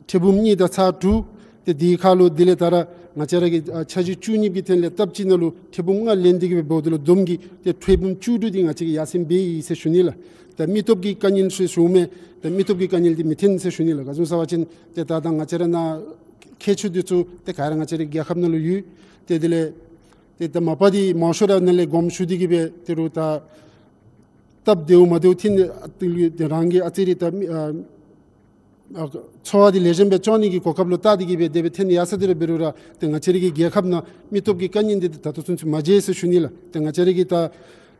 ཁྲི་འབུམ་གཉིས་དང་ཚག་དྲུག། ཏེ་དེ་ཁར་ལུ་དེ་ལས་ད་ར་ང་བཅས་ར་གི་ཨ་འཆར་གཞི་བཅུ་གཉིས་ཀྱི་ཐད་ལས་ལྟབ་གཅིག་ནང་ལུ་ཁྲི་འབུམ་ལྔ་ལེན་ཏེ་གིས་སྦེ་འབདཝ་ད་ལུ་བསྡོམས་ཀྱིས་ཏེ་ཁྲི་འབུམ་བཅུ་དྲུག་འདི་ང་བཅས་ཀྱིས་ཡར་སེང་འབད་ཡི་ཟེར་ཞུ་ནི་ལགས། ད་མི་སྟོབས་ཀྱི་དཀའ་ངལ་ཟེར་ཞུཝ་མས། ད་མི་སྟོབས་ཀྱི་དཀའ་ངལ་འདི་མི་འཐོན་ཟེར་ཞུ་ནི་ལགས། ག་ཅི་སྨོ་ཟེར་བ་ཅིན་ཏེ་ད་ད་ང་བཅས་ར་ནཱ་མཁས་མཆོག་འདི་ཚུ་ཏེ་ག་ར་ང་བཅས་རའི་རྒྱལ་ཁབ་ནང་ལུ་ཡོད། ཏེ་དེ་ལས་ཏེ་ད་མ་པ་འདི་མང་ཤོས་ར་ནཱ་ལས་དགོངསམ་ཞུ་སྟེ་གིས་སྦེ་ཏེ་རུང་ད་སྟབས་བདེཝ་མ་བདེཝ་འཐོན་ཏེ་རང་གི་ཨ་ཙི་རེ་ད་མི་ཨ་ཨ་འཚོ་བ་འདི་ལེགས་ཤོམ་སྦེ་སྐྱོང་ནི་གི་གོ་སྐབས་ལུ་བལྟ་སྟེ་གིས་སྦེ་དེ་སྦེ་འཐོན་ཡར་སོང་སྟེ་ར་འབད་རུང་ར་ཏེ་ང་བཅས་རའི་གི་རྒྱལ་ཁབ་ནང་མི་སྟོབས་ཀྱི་དཀའ་ངལ་འདི་ད་ལྟོ་ཚུན་ཚོད་མ་མཇལ་ཟེར་ཞུ་ནི་ལགས། ཏེ་ང་བཅས་རའི་གི་ད་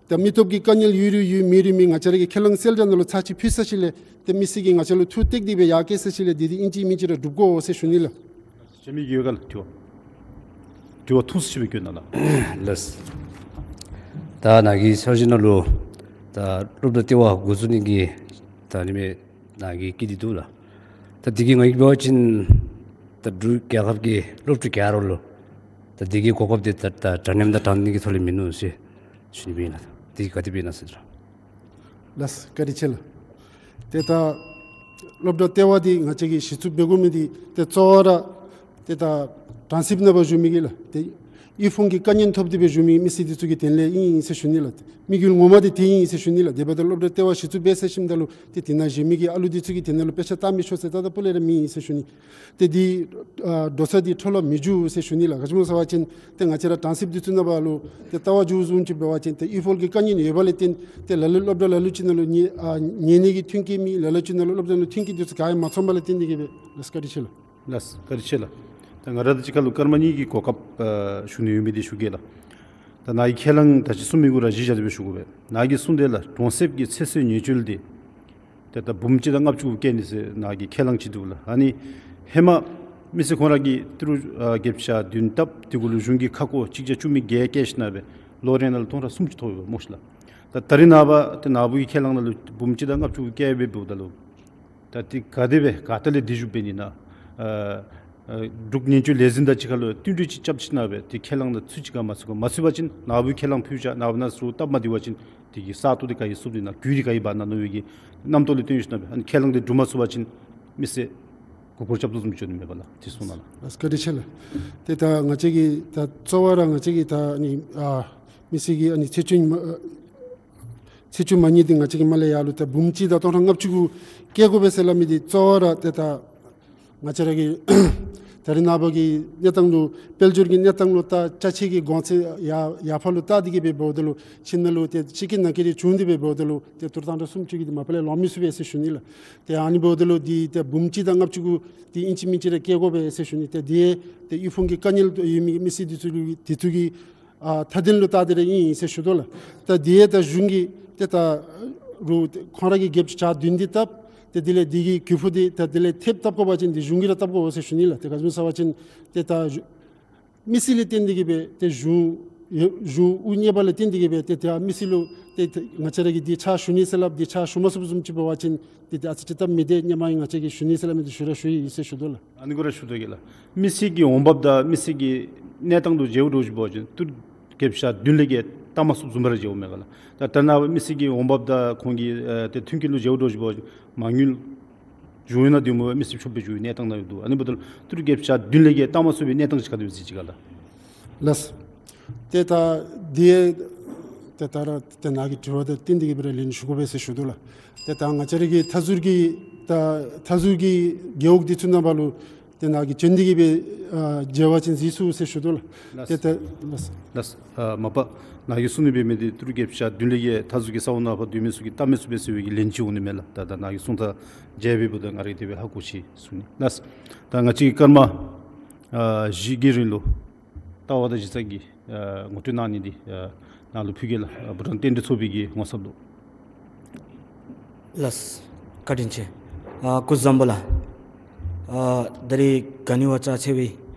ད་མི་སྟོབས་ཀྱི་དཀའ་ངལ་ཡོད་རུང་ཡོད་མེད་རུང་མེད་ང་བཅས་ར་གི་ཁས་བླངས་གསལ་བསྒྲགས་ནང་ལུ་ཚར་གཅིག་ཕུལ་ཚར་ཞིནམ་ལས་ཏེ་མི་སེར་གྱིས་ང་བཅས་ལུ་ཐུགས་གཏད་དེ་སྦེ་ཡར་བཀལ་ཚར་ཞིནམ་ལས་འདི་འདི་ཨིན་ཅི་མིན་ཅི་ར་སྒྲུབ་དགོ་ཟེར་ཞུ་ནི་ལགས། གཞན་མི་གི་ཡོད་ག་ལགས། དྲི་བ་དྲི་བ་ཐུང་ཙམ་ཅིག་སྦེ་བཀོད་གནང་ལགས། ལགས། ད་ནཱ་གི་འཆར་གཞི་ནང་ལུ་ད་སློབ་གྲྭ་ལྟེ་བ་འགོ་བཙུགས་ནི་གི་ད་ཨ་ནི་མས་ནཱ་གི་བཀོད་དེ་འདུག་ལགས། ད་འདི་གིས་ང་གིས་འབད་བ་ཅིན་ད་འབྲུག་རྒྱལ་ཁབ་ཀྱི་སློབ་ཕྲུག་ག་ར་ལུ་ད་འདི་གི་གོ་སྐབས་འདི་ད་ད་དྲ་མཉམ་དང་དྲང་བདེན་གྱི་ཐོག་ལས་མིན་ནུག་ཟེར་ཞུ་ནི་སྦེ་ཨིན་ལགས། འདི་ག་དེ་སྦེ་ཨིན་ན་ཟེར། ལགས་བཀའ་དྲིན་ཆེ་ལགས། ཏེ་ད་སློབ་གྲྭ་ལྟེ་བ་འདི་ང་བཅས་ཀྱིས་གཞི་བཙུགས་འབད་དགོ་མི་འདི་ཏེ་གཙོ་བོ་ར་ཏེ་ད་གྲངས་སུབ་ནང་ཕར་བཞུགས་མི་གི་ལགས་ཏེ་ཡུལ་ཕུང་གི་དཀའ་ངལ་ཐོབ་སྟེ་སྦེ་བཞུགས་མི་མི་སེར་འདི་ཚུ་གི་དོན་ལས་ཨིན་ཟེར་ཞུ་ནི་ལགས། དམིགས་ཡུལ་ངོ་མ་འདི་དེ་ཨིན་ཟེར་ཞུ་ནི་ལགས། དེ་འབདཝ་ད་སློབ་གྲྭ་ལྟེ་བ་གཞི་བཙུགས་འབད་ཚར་ཞིནམ་ད་ལུ་ཏེ་དེ་ནང་བཞུགས་མི་གི་ཨ་ལུ་འདི་ཚུ་གི་དོན་ལུ་དཔེ་ཆ་བལྟ་མི་ཆོག་ཟེར་ད་ད་སྤུ་ལས་ར་མེད་ཟེར་ཞུ་ནི། ཏེ་འདི་ཨ་འགྲོ་ས་འདི་འཕྲོ་བརླག་མི་འགྱོ་ཟེར་ཞུ་ནི་ལགས། ག་ཅི་སྨོ་ཟེར་བ་ཅིན་ཏེ་ང་བཅས་ར་གྲངས་སུབ་འདི་ཚུ་ནང་ཕར་ལུ་ཏེ་ལྟ་བར་འགྱོ་བཟུམ་ཅིག་འབད་བ་ཅིན་ཏེ་ཡུལ་ཕུང་གི་དཀའ་ངལ་ཡོད་པ་ལས་བརྟེན་ཏེ་ལ་ལུ་སློབ་གྲྭ་ལ་ལུ་ཅིག་ནང་ལུ་ཉན་ཨ་ཉན་ནི་གི་མཐུན་རྐྱེན་མེད། ལ་ལུ་ཅིག་ནང་ལུ་སློབ་གྲྭ་ནང་མཐུན་རྐྱེན་འདི་ཚུ་ག་ཡང་མ་ཚང་པ་ལས་བརྟེན་ཏེ་གིས་སྦེ། ལགས་བཀའ་དྲིན་ཆེ་ལགས། ལགས་བཀའ་དྲིན་ཆེ་ལགས། ད་ང་ར་དང་གཅིག་ཁར་ལུ་སྐར་མ་གཉིས་ཀྱི་གོ་སྐབས་ཨ་ཞུ་ནི་ཡོད་མི་འདི་ཞུ་གེ་ལགས། ད་ནཱ་གིས་ཁས་བླངས་ད་ཅི་གསུངས་མི་གུ་ར་གཞི་བཞག་སྟེ་སྦེ་ཞུ་དགོ་པས། ནཱ་གིས་གསུངས་དེ་ལགས་གྲོང་གསེབ་ཀྱི་ཚེ་སྲོག་ཉེན་བཅོལ་འདི་ཏེ་ད་འབུམ་གཅིག་དང་ལྔ་བཅུ་བཀལ་ནི་ཟེར་ནཱ་གིས་ཁས་བླངས་ཅིག་འདུག་ལགས། ཨ་ནི་ཧེ་མ་མི་སེར་ཁོང་ར་གིས་ཏི་རུ་ཨ་བརྒྱད་ཅུ་གྱ་བདུན་བཏབ། དེ་གུ་ལུ་གཞུང་གི་ཁ་སྐོང་གཅིག་བརྒྱ་བཅུ་མེད་བརྒྱད་བཀལ་ཞིནམ་སྦེ་ལོ་རེ་ནང་ལུ་སྟོང་ཕྲག་སུམ་ཅུ་ཐོབ་ཡོདཔ་སྨོ་ཤི་ལགས། ད་ད་རིས་ནངས་པ་ཏེ་ནཱ་བུ་གི་ཁས་བླངས་ནང་ལུ་འབུམ་གཅིག་དང་ལྔ་བཅུ་བཀལ་སྦེ་འབདཝ་ད་ལུ་ད་འདི་ག་དེ་སྦེ་ག་ཏེ་ལས་འདི་བཞུགས་འབད་ནི་ན། ཨ་ཨ་འབྲུག་ཉེན་བཅོལ་ལས་འཛིན་དང་གཅིག་ཁར་ལུ་བསྟུན་གྲོས་ཅིག་རྐྱབ་ཞིནམ་སྦེ་འདི་ཁས་བླངས་ནང་ཚུད་ཅི་ག་མ་ཚུད་ག། མ་ཚུད་པ་ཅིན་ནཱ་བུ་ཁས་བླངས་ཕུལ་བཞག། ནཱ་བུ་ནང་ཚུད་སྟབས་མ་བདེ་བ་ཅིན་འདི་གི་ས་སྟོང་འདི་ག་གིས་བསུབ་ནི་ན་རྒུད་འདི་ག་གིས་འབག་ན་མནོ་བའི་གི་རྣམ་རྟོག་ལས་བརྟེན་ཞིནམ་སྦེ་ཨ་ནི་ཁས་བླངས་འདི་འགྲུབ་མ་ཚུགས་པ་ཅིན་མི་སེར་མགུ་སྐོར་རྐྱབ་དོ་བཟུམ་ཅིག་འགྱོ་ནི་མས་པ་ལགས། དེ་གསུངས་གནང་ལགས། ལགས་བཀའ་དྲིན་ཆེ་ལགས། ཏེ་ད་ང་བཅས་ཀྱི་ད་གཙོ་བོ་ར་ང་བཅས་ཀྱི་ད་ཨ་ནི་ཨ་མི་སེར་གྱི་ཨ་ནི་ཚེ་སྲོག་མ་ཚེ་སྲོག་མ་ཉེན་འདི་ང་བཅས་ཀྱིས་མར་ལས་ཡར་ལུ་ད་འབུམ་གཅིག་དང་སྟོང་ཕྲག་ལྔ་བཅུ་གུ་བཀལ་དགོ་པས་ཟེར་སླབ་མི་འདི་གཙོ་བོ་ར་ཏེ་ད་ང་བཅས་ར་གི་ ད་རེས་ནངས་པ་གི་གནས་སྟངས་ལུ་དཔལ་འབྱོར་གྱི་གནས་སྟངས་ལུ་ད་ཅ་ཆས་ཀྱི་གོང་ཚད་ཡར་ཡར་འཕར་ལུ་བལྟ་སྟེ་གི་སྦེ་འབདཝ་ད་ལུ་ཁྱིམ་ནང་ལུ་ཏེ་ཕྱི་གི་ནང་གི་རེ་བྱུང་སྟེ་སྦེ་འབདཝ་ད་ལུ་ཏེ་ཏུར་ཐང་ཕྲག་གསུམ་ཅིག་གི་མ་པ་ལས་ལོང་མི་ཚུགས་པས་ཟེར་ཞུ་ནི་ལགས། ཏེ་ཨ་ནི་འབདཝ་ད་ལུ་འདི་ཏེ་འབུམ་གཅིག་དང་ལྔ་བཅུ་གུ་ཏེ་ཨིན་ཅི་མིན་ཅི་རེ་བཀལ་དགོ་པས་ཟེར་ཞུ་ནི། ཏེ་འདི་ཏེ་དབུལ་ཕོངས་ཀྱི་དཀའ་ངལ་ཡོད་མི་མི་སེར་འདི་ཚུ་ལུ་འདི་ཚུ་གི་ཨ་མཐའ་དོན་ལུ་བལྟ་སྟེ་ར་ཨིན་ཟེར་ཞུ་དོ་ལགས། ད་འདི་ཡང་ད་གཞུང་གིས་ཏེ་ད་རུང་ཁོང་ར་གིས་བརྒྱད་ཅུ་གྱ་བདུན་འདི་བཏབ། ཏེ་དེ་ལས་འདི་གི་གུས་ཕུད་འདི་ད་དེ་ལས་ཐེབས་བཏབ་དགོ་པ་ཅིན་འདི་གཞུང་གིས་ར་བཏབ་དགོ་ཟེར་ཞུ་ནི་ལགས། ཏེ་ག་ཅི་སྨོ་ཟེར་བ་ཅིན་ཏེ་ད་མི་སེར་ལས་བརྟེན་ཏེ་གི་སྦེ་ཏེ་གཞུང་གཞུང་དབུ་བརྙེས་པ་ལས་བརྟེན་ཏེ་གི་སྦེ་ཏེ་ད་མི་སེར་ལུ་ཏེ་ང་བཅས་ར་གིས་འདི་ཕྱག་ཞུ་ནི་ཟེར་སླབ་འདི་ཕྱག་ཞུ་མ་ཚུགསཔ་བཟུམ་ཅིག་འབད་བ་ཅིན་ཏེ་ཏེ་ཨ་ཙི་ཅིག་སྟབས་མི་བདེ། སྔོན་མ་ཡང་ང་བཅས་ཀྱིས་ཞུ་ནི་ཟེར་སླབ་མི་འདི་ཞུ་ར་ཞུ་ཡི་ཟེར་ཞུ་དོ་ལགས། ཨ་ནི་གུ་ར་ཞུ་དོ་གི་ལགས། མི་སེར་གྱི་འོང་འབབ་དང་མི་སེར་གྱི་གནས་སྟངས་དང་འབྲེལ་བ་འདྲཝ་ཅིག་འབད་བ་ཅིན་ཏེ་བརྒྱད་ཅུ་གྱ་བདུན་ལས་བརྒལ་བཏང་མ་ཚུགསཔ་བཟུམ་སྦེ་ར་འགྱོཝ་མས་ག་ལགས། ད་ད་རེས་ནངས་པ་མི་སེར་གྱི་འོང་འབབ་དང་ཁོང་གི་ཨ་ཏེ་མཐུན་རྐྱེན་ལུ་འབྲེལ་བ་འདྲཝ་ཅིག་འབད་བ་ཅིན་མ་དངུལ་བྱུང་ཡོད་ན་དེ་མོ་མི་སེར་ཕྱུགཔོ་སྦེ་འགྱོ་བའི་གནས་སྟངས་ནང་ཡོད་འདུག། ཨ་ནི་འབདཝ་ད་ལུ་ཏེ་བརྒྱད་ཅུ་གྱ་བདུན་ལས་བརྒལ་བཏང་མ་ཚུགས་པའི་གནས་སྟངས་ཅིག་ག་དེ་སྦེ་གཟིགས་ཅི་ག་ལགས། ལགས། ཏེ་ད་འདི་ཏེ་ད་ར་ཏེ་ནཱ་གི་དྲི་བ་དང་བསྟུན་ཏེ་གི་སྦེ་ར་ལན་ཞུ་དགོ་པས་ཟེར་ཞུ་དོ་ལགས། ཏེ་ད་ང་བཅས་ར་གི་མཐའ་ཟུར་གྱི་ད་མཐའ་ཟུར་གྱི་རྒེད་འོག་འདི་ཚུ་ནང་ཕར་ལུ་ཏེ་ནཱ་གིས་བྱོན་ཏེ་གི་སྦེ་ཨ་མཇལ་བ་ཅིན་གཟིགས་ཚུགས་ཟེར་ཞུ་དོ་ལགས། ལགས། ཏེ་ད་ལགས། ལགས། ཨ་མ་པ་ནཱ་གིས་གསུང་ནི་འབད་མི་འདི་ཏི་རུ་བརྒྱད་ཅུ་གྱ་བདུན་ལས་བརྒལ་མཐའ་ཟུར་གྱི་ས་འོག་ནང་ཕར་སྡོད་མི་ཚུ་གིས་བལྟ་མི་ཚུགས་པས་ཟེར་བའི་གི་ལན་ཅིག་འོང་ནི་མས་ལགས། ད་ད་ནཱ་གི་གསུང་ཐག་བཅད་སྦེ་འབདཝ་ད་ང་ར་གིས་དེ་སྦེ་ཧ་གོ་ཅི་གསུང་ནི། ལགས། ད་ང་བཅས་ཀྱི་སྐར་མ་ཨ་བཞི་གི་རིང་ལུ་ལྟ་བ་དང་གཞི་རྩ་གི་ཨ་ངོ་སྤྲོད་གནང་ནི་འདི་ཨ་ནཱ་ལུ་ཕུལ་གེ་ལགས། ཨ་བྷུ་ཊཱན་རྟེན་འབྲེལ་ཚོགས་པའི་གི་ངོ་ཚབ་ལུ། ལགས། བཀའ་དྲིན་ཆེ། ཨ་སྐུ་གཟུགས་བཟང་པོ་ལགས། ཨ་ད་རིས་ག་ནི་བ་ཅ་ཆེ་བའི་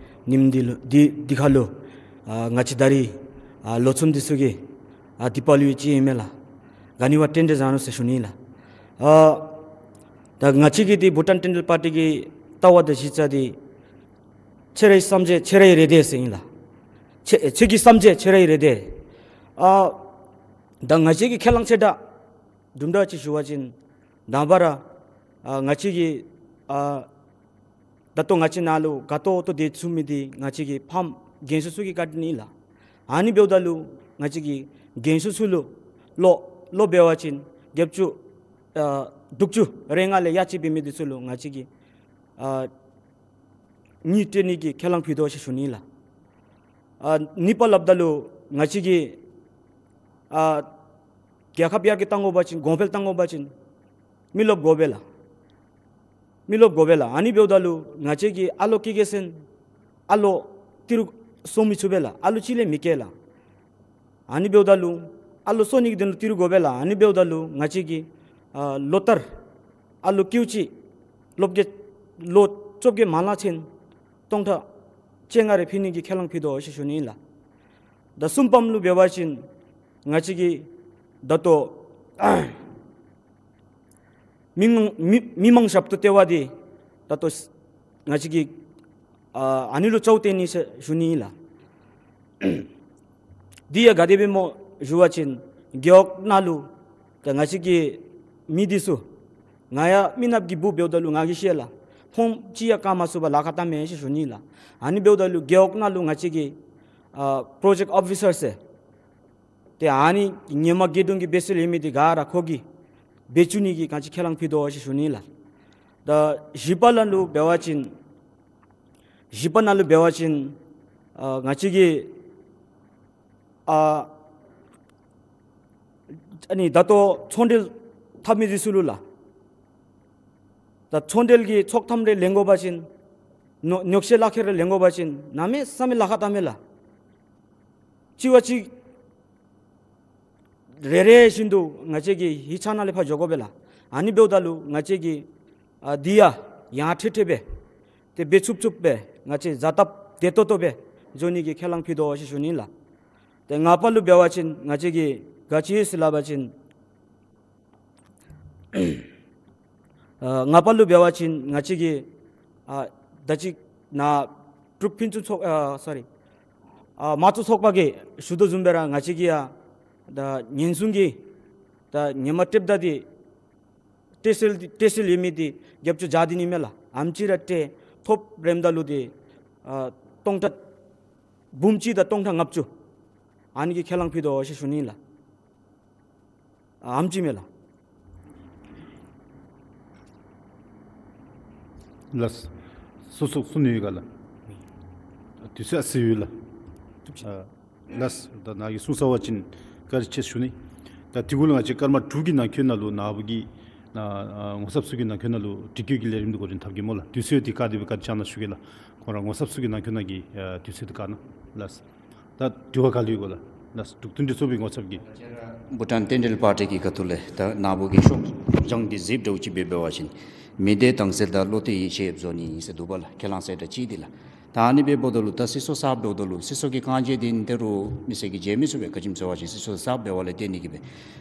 ཉིནམ་འདི་ལུ་འདི་འདི་ཁར་ལུ་ཨ་ང་བཅས་ད་རིས་ཨ་ལོ་ཚུན་འདི་ཚུ་གི་ཨ་དི་པ་ལི་ཅིག་ཨིན་མས་ལགས། ག་ནི་བ་རྟེན་འབྲེལ་བཟང་ནུག་ཟེར་ཞུ་ནི་ལགས། ཨ་ད་ང་བཅས་ཀྱི་འདི་བྷུ་ཊཱན་རྟེན་འབྲེལ་པར་ཊི་གི་ལྟ་བ་དང་གཞི་རྩ་འདི་ཁྱེད་རའི་བསམ་འཆར་ཁྱེད་རའི་རེ་འདོད་ཟེར་ཨིན་ལགས། ཁྱེད་ཁྱེད་ཀྱི་བསམ་འཆར་ཁྱེད་རའི་རེ་འདོད། ཨ་ད་ང་བཅས་ཀྱི་ཁས་བླངས་ཆེ་དྲགས་དུམ་གྲ་ཅིག་ཞུ་བ་ཅིན་དང་པ་ར་ཨ་ང་བཅས་ཀྱི་ཨ་ད་ལྟོ་ང་བཅས་ནཱ་ལུ་དགའ་ཏོག་ཏོ་སྡོད་ཚུགས་མི་འདི་ང་བཅས་ཀྱི་ཕམ་རྒན་ཤོས་ཚུ་གི་བཀའ་དྲིན་ཨིན་ལགས། ཨ་ནི་འབདཝ་ད་ལུ་ང་བཅས་ཀྱི་རྒན་ཤོས་ཚུ་ལུ་ལོ་ལོ་འབད་བ་ཅིན་བརྒྱད་ཅུ་ཨ་དྲུག་ཅུ་རེ་ལྔ་ལས་ཡར་ཅིག་འབད་མི་འདི་ཚུ་ལུ་ང་བཅས་ཀྱིས་ཨ་གཉིས་སྤྲོད་ནི་གི་ཁས་བླངས་ཕུལ་དོ་ཟེར་ཞུ་ནི་ལགས། ཨ་གཉིས་པ་སླབ་ད་ལུ་ང་བཅས་ཀྱིས་ཨ་རྒྱལ་ཁབ་ཡར་རྒྱས་གཏང་དགོ་པ་ཅིན་གོང་འཕེལ་གཏང་དགོ་པ་ཅིན་མི་རློབས་དགོ་པས་ལགས། མི་རློབས་དགོ་པས་ལགས། ཨ་ནི་འབདཝ་ད་ལུ་ང་བཅས་ཀྱིས་ཨ་ལོ་བཀལ་བཀལ་ཟེར་ཨ་ལོ་ཏི་རུ་སོང་མི་ཚུགས་པས་ལགས། ཨ་ལོ་གཅིག་ལས་མི་བཀལ་ལགས། ཨ་ནི་འབདཝ་ད་ལུ་ཨ་ལོ་སོང་ནི་གི་དོན་ལུ་ཏི་རུ་དགོ་པས་ལགས། ཨ་ནི་འབདཝ་ད་ལུ་ང་བཅས་ཀྱིས་ཨ་ལོ་ལྟར་ཨ་ལོ་ཀེའུ་ཅིག་ལོ་བརྒྱད་ལོ་བཅོ་བརྒྱད་མ་ལང་ཚུན་སྟོང་ཕྲག་བཅོ་ལྔ་རེ་ཕུལ་ནི་གི་ཁས་བླངས་ཕུལ་དོ་ཟེར་ཞུ་ནི་ཨིན་ལགས། ད་གསུམ་པམ་ལུ་འབད་བ་ཅིན་ང་བཅས་ཀྱིས་ད་ལྟོ་མི་མང་མི་མི་མང་ཞབས་ཏོག་ལྟེ་བ་འདི་ད་ལྟོ་ང་བཅས་ཀྱིས་ཨ་ཨ་ནི་ལུ་ཅོག་འཐདཔ་ཨིན་ཟེར་ཞུ་ནི་ཨིན་ལགས། འདི་ཡང་ག་དེ་སྦེ་སྨོ་ཞུ་བ་ཅིན་རྒེད་འོག་ནང་ལུ་ད་ང་བཅས་ཀྱི་མི་འདི་ཚུ་ང་ཡང་མི་ནགཔ་གི་སྦུག་འབདཝ་ད་ལུ་ང་གིས་ཤེས་ལགས། ཕོངམ་ཅིག་ཡང་བཀལ་མ་ཚུགས་པར་ལཱ་ཁག་བཏངམ་མས་ཟེར་ཞུ་ནི་ཨིན་ལགས། ཨ་ནི་འབདཝ་ད་ལུ་རྒེད་འོག་ནང་ལུ་ང་བཅས་ཀྱི་ཨ་པྲོ་ཇེཀཊ་ཨོ་ཕི་སར་ཟེར་ཏེ་ཨ་ནི་ཧེ་མ་རྒེད་འོག་གི་འབད་སྲོལ་ཡོད་མི་འདི་ག་ར་ཁོ་གིས་འབད་བཅུག་ནི་གི་ང་བཅས་ཁས་བླངས་ཕུལ་དོ་ཟེར་ཞུ་ནི་ལགས། ད་བཞི་པ་ནང་ལུ་འབད་བ་ཅིན་བཞི་པ་ནང་ལུ་འབད་བ་ཅིན་ཨ་ང་བཅས་ཀྱིས་ཨ་ཨ་ནི་ད་ལྟོ་ཚོང་འབྲེལ་འཐབ་མི་འདི་ཚུ་ལུ་ལགས། ད་ཚོང་འབྲེལ་གྱི་ཚོགས་ཐམ་རེ་ལེན་དགོ་པ་ཅིན་ཉོ་ཉོག་བཤད་ལག་ཁྱེར་རེ་ལེན་དགོ་པ་ཅིན་གནམ་མེད་ས་མེད་ལཱ་ཁག་བཏངམ་མས་ལགས། གཅིག་བ་གཅིག་རེ་རེ་བཞིན་དུ་ང་བཅས་ཀྱིས་ཧེ་ཆ་ནང་ལས་ཕར་འགྱོ་དགོ་པས་ལགས། ཨ་ནི་འབདཝ་ད་ལུ་ང་བཅས་ཀྱིས་ཨ་འདི་ཡང་ཡང་ཁྲིག་ཁྲི་སྦེ་ཏེ་འབད་ཚུགསཔ་ཚུགསཔ་སྦེ་ང་བཅས་ཛ་དྲག་བདེ་ཏོག་ཏོ་སྦེ་འགྱོ་ནི་གི་ཁས་བླངས་ཕུལ་དོ་ཟེར་ཞུ་ནི་ལགས། ཏེ་ལྔ་པ་ལུ་འབད་བ་ཅིན་ང་བཅས་ཀྱིས་ག་ཅི་ཡོད་ཟེར་སླབ་པ་ཅིན་ཨ་ལྔ་པ་ལུ་འབད་བ་ཅིན་ང་བཅས་ཀྱིས་ཨ་ད་ཅི་ནཱ་འབྲུག་ཕུན་སུམ་ཚོགས་ཨ་སོ་རི་ཨ་མང་གཙོ་ཚོགས་པ་གིས་ཞུ་དོ་བཟུམ་སྦེ་ར་ང་བཅས་ཀྱིས་ཡང་ད་ཉེན་སྲུང་གི་ད་ཉེན་མ་སྤྲོདཔ་ད་འདི་སྤྲོད་སྲོལ་འདི་སྤྲོད་སྲོལ་ཡོད་མི་འདི་བརྒྱད་ཅུ་གྱ་བདུན་ཨིན་མས་ལགས། ཨེམ་ཅིག་ར་སྤྲོད་ཐོབ་རནམ་ད་ལུ་འདི་ཨ་སྟོང་ཕྲག་འབུམ་གཅིག་དང་སྟོང་ཕྲག་ལྔ་བཅུ་ཨ་ནི་གི་ཁས་བླངས་ཕུལ་དོ་ཟེར་ཞུ་ནི་ལགས། ཨ་ཨེམ་ཅིག་མས་ལགས། ལགས། སོ་སོ་གསུང་ནི་ཡོད་ག་ལགས། དུས་ཚོད་ཨ་ཙི་ཡོད་ལགས། ཨ་ལགས། ད་ནཱ་གིས་གསུངས་ཚར་བ་ཅིན་བཀའ་དྲིན་ཆེ་ཞུ་ནི། ད་དེ་གུ་ལུ་ང་བཅས་སྐར་མ་དྲུག་གི་ནང་འཁོད་ནང་ལུ་ནཱ་བུ་གི་ནཱ་ཨ་ངོ་ཚབ་ཚུ་གི་ནང་འཁོད་ནང་ལུ་དྲི་བཀོད་ཀྱི་ལས་རིམ་འདི་འགོ་འདྲེན་འཐབ་གེ་སྨོ་ལགས། དུས་ཚོད་འདི་བཀག་སྟེ་སྦེ་བཀའ་དྲིན་བསྐྱང་གནང་ཞུ་གེ་ལགས། ཁོང་ར་ངོ་ཚབ་ཚུ་གི་ནང་འཁོད་ནང་གི་ཨ་དུས་ཚོད་འདི་བཀག་གནང་ལགས། ད་དྲི་བ་ག་ལུ་ཡོད་ག་ལགས། ལགས། འབྲུག་མཐུན་སྒྲིལ་ཚོགས་པའི་ངོ་ཚབ་ཀྱིས། བྷུ་ཊཱན་རྟེན་འབྲེལ་པར་ཊི་གི་ཁ་ཐུག་ལས་ད་ནཱ་བུ་གི་ཤོག་བྱང་འདི་གཟིགསཔ་འདྲཝ་ཅིག་སྦེ་འབད་བ་ཅིན་མི་སྡེ་དྭངས་གསལ་དང་བློ་གཏད་ཡིད་ཆེས་ཡོདཔ་བཟོ་ནི་ཨིན་ཟེར་འདུག་པ་ལགས། ཁས་བླངས་གསལ་བསྒྲགས་ཅིག་འདི་ལགས། ད་ཨ་ནི་འབདཝ་ད་ལུ་ད་སྲིད་ཚོགས་གསརཔ་འབདཝ་ད་ལུ་སྲིད་ཚོགས་ཀྱི་རྐང་རྗེས་འདི་ཏེ་རུང་མི་སེར་གྱིས་མཇལ་མི་ཚུགས་པས། ག་ཅི་སྨོ་ཟེར་བ་ཅིན་སྲིད་ཚོགས་གསརཔ་འབདཝ་ལས་བརྟེན་ནི་གིས་སྦེ།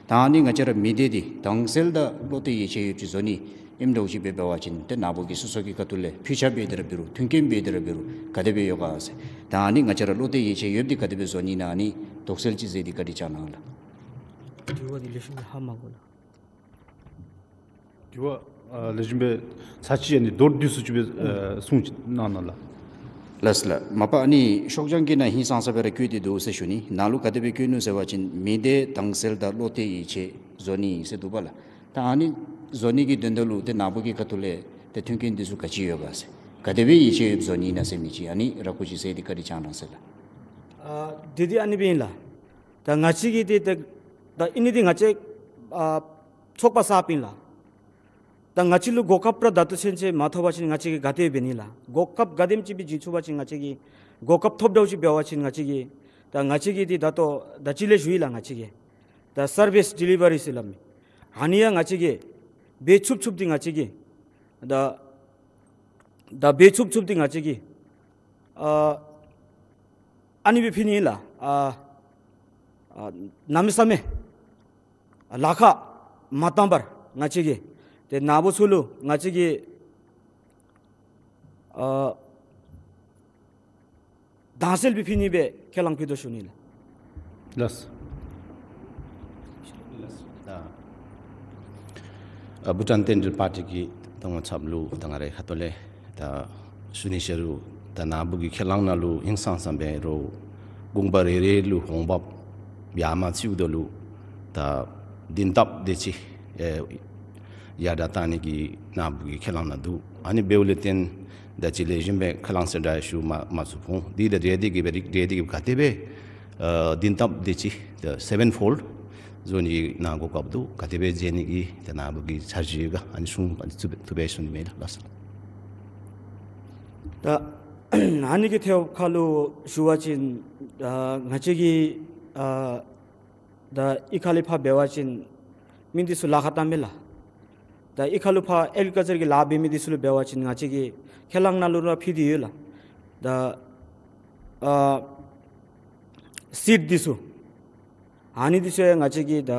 ད་ཨ་ནི་ང་བཅས་ར་མི་སྡེ་འདི་དྭངས་གསལ་དང་བློ་གཏད་ཡིད་ཆེས་ཡོདཔ་ཅིག་བཟོ་ནི་ཨིནམ་འདྲཝ་ཅིག་སྦེ་འབད་བ་ཅིན་ཏེ་ནཱ་བུ་གི་སྲིད་ཚོགས་ཀྱི་ཁ་ཐུག་ལས་ཕུལ་ཆ་འབད་དེ་ར་འབད་རུང་མཐུན་རྐྱེན་འབད་དེ་ར་འབད་རུང་ག་དེ་སྦེ་ཡོད་ག་ཟེར། ད་ཨ་ནི་ང་བཅས་ར་བློ་གཏད་ཡིད་ཆེས་ཡོདཔ་འདི་ག་དེ་སྦེ་བཟོ་ནི་ཨིན་ན་ཨ་ནི་དོགས་སེལ་ཅིག་མཛད་དེ་བཀའ་དྲིན་བསྐྱང་གནང་ལགས། དྲི་བ་འདི་ལེགས་ཤོམ་སྦེ་ཧ་མ་གོ་ལགས། དྲི་བ་ཨ་ལེགས་ཤོམ་སྦེ་ཚར་གཅིག་ཨ་ནི་མདོར་བསྡུས་སུ་ཅིག་སྦེ་ཨ་གསུངས་གནང་གནང་ལགས། ལགས་ལགས། མ་པ་ཨ་ནི་ཤོག་བྱང་གི་ནང་ཧིང་སངས་ས་སྦེ་ར་བཀོད་དེ་འདུག་ཟེར་ཞུ་ནི། ནཱ་ལུ་ག་དེ་སྦེ་བཀོད་ནུག་ཟེར་བ་ཅིན་མི་སྡེ་དྭངས་གསལ་དང་བློ་གཏད་ཡིད་ཆེས་བཟོ་ནི་ཟེར་འདུག་པ་ལགས། ད་ཨ་ནི་བཟོ་ནི་གི་དོན་དག་ལུ་ཏེ་ནཱ་བུ་གི་ཁ་ཐུག་ལས་ཏེ་མཐུན་རྐྱེན་འདི་ཚུ་ག་ཅི་ཡོད་ག་ཟེར། ག་དེ་སྦེ་ཡིད་ཆེས་ཡོདཔ་བཟོ་ནི་ཨིན་ན་ཟེར་མི་ཅིག་ཨ་ནི་ར་སྐུ་ཅིག་ཟེར་ཏེ་བཀའ་དྲིན་བསྐྱང་གནང་ཟེར་ལགས། ཨ་དེ་འདི་ཨ་ནི་སྦེ་ཨིན་ལགས། ད་ང་བཅས་ཀྱིས་ཏེ་ད་ད་ཨ་ནི་འདི་ང་བཅས་ཨ་ཚོགས་པ་གསརཔ་ཨིན་ལགས། ད་ང་བཅས་ལུ་གོ་སྐབས་ར་ད་ལྟོ་ཚུན་ཚོད་མ་ཐོབ་པ་ཅིན་ང་བཅས་ཀྱིས་ག་དེ་འབད་ནི་ལགས། གོ་སྐབས་ག་དེམ་ཅིག་སྦེ་བྱིན་ཚུགས་པ་ཅིན་ང་བཅས་ཀྱིས་གོ་སྐབས་ཐོབ་འདྲཝ་ཅིག་འབད་བ་ཅིན་ང་བཅས་ཀྱིས་ད་ང་བཅས་ཀྱིས་འདི་ད་ལྟོ་ད་ཅི་ལས་ཞུ་ཡི་ལགས། ང་བཅས་ཀྱིས་ད་སར་བིསི་ཌི་ལི་བ་རི་ཟེར་སླབ་མི་ཨ་ནི་ཡང་ང་བཅས་ཀྱིས་འབད་ཚུགསཔ་ཚུགསཔ་འདི་ང་བཅས་ཀྱིས་ད་ད་འབད་ཚུགསཔ་ཚུགསཔ་འདི་ང་བཅས་ཀྱིས་ཨ་ཨ་ནི་སྦེ་ཕུལ་ནི་ལགས། ཨ་ཨ་གནམ་མེད་ས་མེད་ལཱ་ཁག་མ་བཏང་བར་ང་བཅས་ཀྱིས་ཏེ་ནཱ་བུ་ཚུ་ལུ་ང་བཅས་ཀྱིས་ཨ་དྭངས་གསལ་སྦེ་ཕུལ་ནི་སྦེ་ཁས་བླངས་ཕུལ་དོ་ཞུ་ནི་ལགས། ལགས། ཨ་བྷུ་ཊཱན་རྟེན་འབྲེལ་པར་ཊི་གི་ད་ངོ་ཚབ་ལུ་ད་ང་རའི་ཁ་ཐུག་ལས་ད་ཞུ་ནི་ཟེར་རུང་ད་ནཱ་བུ་གི་ཁས་བླངས་ནང་ལུ་ཧིང་སངས་ས་སྦེ་ར་དགོངས་པ་རེ་རེ་ལུ་འོང་འབབ་ཡར་མར་ཅིག་འབདཝ་ད་ལུ་ད་བདེན་སྟབས་དེ་ཅིག་ཨེ་ཡར་དྲག་བཏང་ནི་གི་ནཱ་བུ་གི་ཁས་བླངས་ནང་འདུག། ཨ་ནི་འབདཝ་ལས་བརྟེན་ད་ཅི་ལེགས་ཤོམ་སྦེ་ཁས་བླངས་གསལ་བསྒྲགས་ཞུ་མ་མ་ཚུགས་འོང་། འདི་ད་རེ་འདི་གིས་སྦེ་རིགས་རེ་འདི་གིས་ག་དེ་སྦེ་ཨ་བདེན་སྟབས་དེ་ཅིག་ད་སེ་བེན་ཕོལཌ་བཟོ་ནི་གི་ནཱ་གོ་སྐབས་འདུག། ག་དེ་སྦེ་མཛད་ནི་གི་ད་ནཱ་བུ་གི་འཆར་གཞི་ཡོད་ག། ཨ་ནི་གསུང་ཨ་ནི་ཐུབ་པས་ཐུབ་པས་ཞུ་ནི་མས་ལགས། ལགས་སོ། ད་ཨ་ནི་གི་ཐད་ཁར་ལུ་ཞུ་བ་ཅིན་ཨ་ང་བཅས་ཀྱིས་ཨ་ད་གཡུས་ཁ་ལས་ཕར་འབད་བ་ཅིན་མི་འདི་ཚུ་ལཱ་ཁག་བཏངམ་མས་ལགས། ད་གཡུས་ཁ་ལུ་ཕར་ཨེག་རི་ཀལ་ཅར་གྱི་ལཱ་འབད་མི་འདི་ཚུ་ལུ་འབད་བ་ཅིན་ང་བཅས་ཀྱིས་ཁས་བླངས་ནང་ལུ་ར་ཕུལ་ཏེ་ཡོད་ལགས། ད་ཨ་སིཌ་འདི་ཚུ་ཨ་ནི་འདི་ཚུ་ཡང་ང་བཅས་ཀྱིས་ད་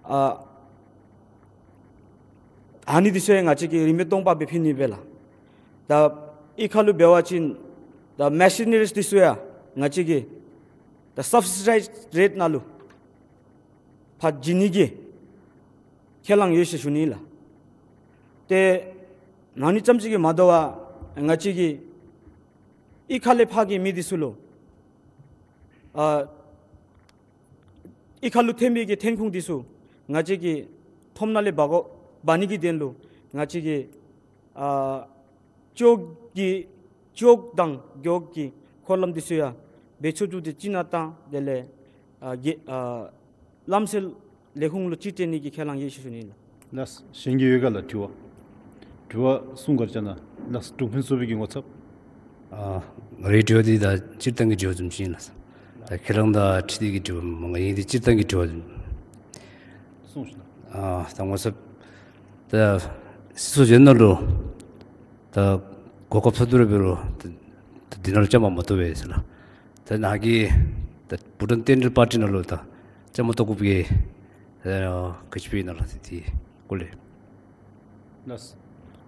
ཨ་ཨ་ནི་འདི་ཚུ་ཡང་ང་བཅས་ཀྱིས་རིན་མེད་སྟོང་པ་སྦེ་ཕུལ་ནི་སྦེ་ལགས། ད་གཡུས་ཁ་ལུ་འབད་བ་ཅིན་ད་མེ་ཤི་ནི་རིས་འདི་ཚུ་ཡང་ང་བཅས་ཀྱིས་ད་སབ་སི་ཌའིཛ་རེཊ་ནང་ལུ་ཕར་བྱིན་ནི་གི་ཁས་བླངས་ཡོད་ཟེར་ཞུ་ནི་ལགས། ཏེ་ཨ་ནི་ཙམ་ཅིག་གིས་མ་དོ་བར་ང་བཅས་ཀྱིས་གཡུས་ཁ་ལས་ཕར་གྱི་མི་འདི་ཚུ་ལུ་ཨ་གཡུས་ཁ་ལུ་ཐོན་མི་གི་ཐོན་ཁུངས་འདི་ཚུ་ང་བཅས་ཀྱིས་ཁྲོམ་ནང་ལས་འབག་དགོ་འབག་ནི་གི་དོན་ལུ་ང་བཅས་ཀྱིས་ཨ་ཅོག་གི་ཅོག་དང་རྒྱོག་གི་འཁོར་ལམ་འདི་ཚུ་ཡང་འབད་ཚུགས་ཚུགས་འདི་ཅིག་ནང་བཏང་། དེ་ལས་ཨ་གེ་ཨ་ལམ་སེལ་ལས་ཁུངས་ལུ་ཅིག་སྤྲོད་ནི་གི་ཁས་བླངས་ཡོད་ཟེར་ཞུ་ནི་ལགས། ལགས། གཞན་གྱི་ཡོད་ག་ལགས་དྲི་བ། དྲི་བ་གསུང་ག་ར་བཅར་གནང་། ལགས། འབྲུག་ཕུན་ཚོགས་པའི་གི་ངོ་ཚབ། ཨ་ང་རའི་དྲི་བ་འདི་ད་སྤྱིར་བཏང་གི་དྲི་བ་ཙམ་ཅིག་ཨིན་ལགས། ད་ཁས་བླངས་དང་འཁྲིལ་ཏེ་གི་དྲི་བ་མེན་ན། ཨིན་ཏེ་སྤྱིར་བཏང་གི་དྲི་བ་ཙམ། གསུངས་ཤིག་ལགས། ཨ་ད་ངོ་ཚབ་ད་སྲིད་ཚོགས་གཞན་ནང་ལུ་ད་གོ་སྐབས་ཐོབ་སྟེ་ར་འབད་རུང་ད་ད་འདི་ནང་ལུ་བཅའ་མར་མ་གཏོགས་པས་ཟེར་ལགས། ད་ནཱ་གི་ད་བྷུ་ཊཱན་རྟེན་འབྲེལ་པར་ཊི་ནང་ལུ་ད་བཅའ་མར་གཏོགས་དགོཔ་གི་ཨ་ག་ཅི་སྦེ་ཨིན་ན་ལགས། ཏེ་དེ་སྐོར་ལས། ལགས།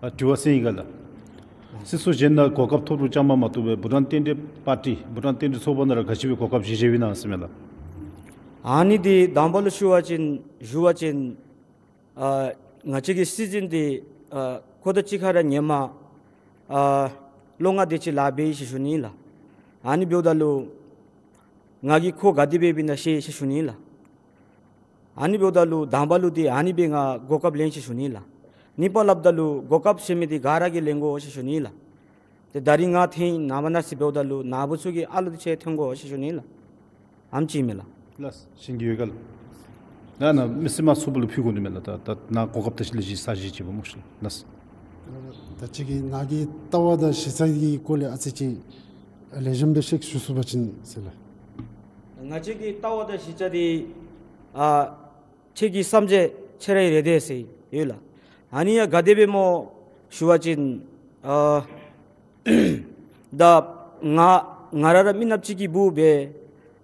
ཨ་དྲི་བ་གསན་ཡི་ག་ལགས། སྲིད་ཚོགས་གཞན་ནང་གོ་སྐབས་ཐོབ་རུང་བཅའ་མར་མ་གཏོགས་པའི་བྷུ་ཊཱན་རྟེན་འབྲེལ་པར་ཊི་བྷུ་ཊཱན་རྟེན་འབྲེལ་ཚོགས་པ་ནང་ར་ག་ཅི་སྦེ་གོ་སྐབས་བཞེས་བཞེསཔ་ཨིན་ན་ཟེར་མས་ལགས། ཨ་ནི་འདི་དང་པ་ལུ་ཞུ་བ་ཅིན་ཞུ་བ་ཅིན་ཨ་ང་བཅས་ཀྱི་སྲིད་འཛིན་འདི་ཨ་ཁོ་དང་གཅིག་ཁར་ར་ཧེ་མ་ཨ་ལོ་ལྔ་དེ་ཅིག་ལཱ་འབད་ཡི་ཟེར་ཞུ་ནི་ལགས། ཨ་ནི་འབདཝ་ད་ལུ་ང་གིས་ཁོ་ག་དེ་སྦེ་འབདཝ་ཨིན་ན་ཤེས་ཟེར་ཞུ་ནི་ལགས། ཨ་ནི་འབདཝ་ད་ལུ་དང་པ་ལུ་འདི་ཨ་ནི་སྦེ་ང་གོ་སྐབས་ལེན་ཟེར་ཞུ་ནི་ལགས། གཉིས་པ་སླབ་ད་ལུ་གོ་སྐབས་ཟེར་མི་འདི་ག་ར་གིས་ལེན་དགོ་ཟེར་ཞུ་ནི་ལགས། ཏེ་ད་རིས་ང་ཐོན་ནངས་པ་གནངས་ཚེ་འབདཝ་ད་ལུ་ནཱ་བུ་ཚུ་གིས་ཨ་ལུ་འདི་ཚུ་ཐོན་དགོ་ཟེར་ཞུ་ནི་ལགས། ཨམ་ཅིག་མས་ལགས། ལགས་སོ། ཤེས་ཀྱི་ཡོད་ག་ལགས། ད་ནཱ་མི་སེར་དམངས་ཚོགས་པ་ལུ་ཕུལ་དགོ་ནི་མས་ལགས། ད་ད་ནཱ་གོ་སྐབས་ད་ཅི་ལས་ཅི་ས་གཞི་ཅིག་འབད་མོ་ཤིག་ལགས། ལགས་སོ། ད་ཅི་གི་ནཱ་གི་ལྟ་བ་དང་གཞི་རྩ་གི་སྐོར་ལས་ཨ་ཙི་ཅིག་ལེགས་ཤོམ་སྦེ་བཤད་ཞུ་ཚུགས་པ་ཅིན་ཟེར་ལགས། ང་བཅས་ཀྱི་ལྟ་བ་དང་གཞི་རྩ་འདི་ཨ་ཁྱེད་ཀྱི་བསམ་འཆར་ཁྱེད་རའི་རེ་འདོད་ཟེར་ཡོད་ལགས། ཨ་ནི་ཡང་ག་དེ་སྦེ་སྨོ་ཞུ་བ་ཅིན་ཨ་ད་ང་ང་ར་ར་མི་ནགཔ་ཅིག་གི་བུ་སྦེ་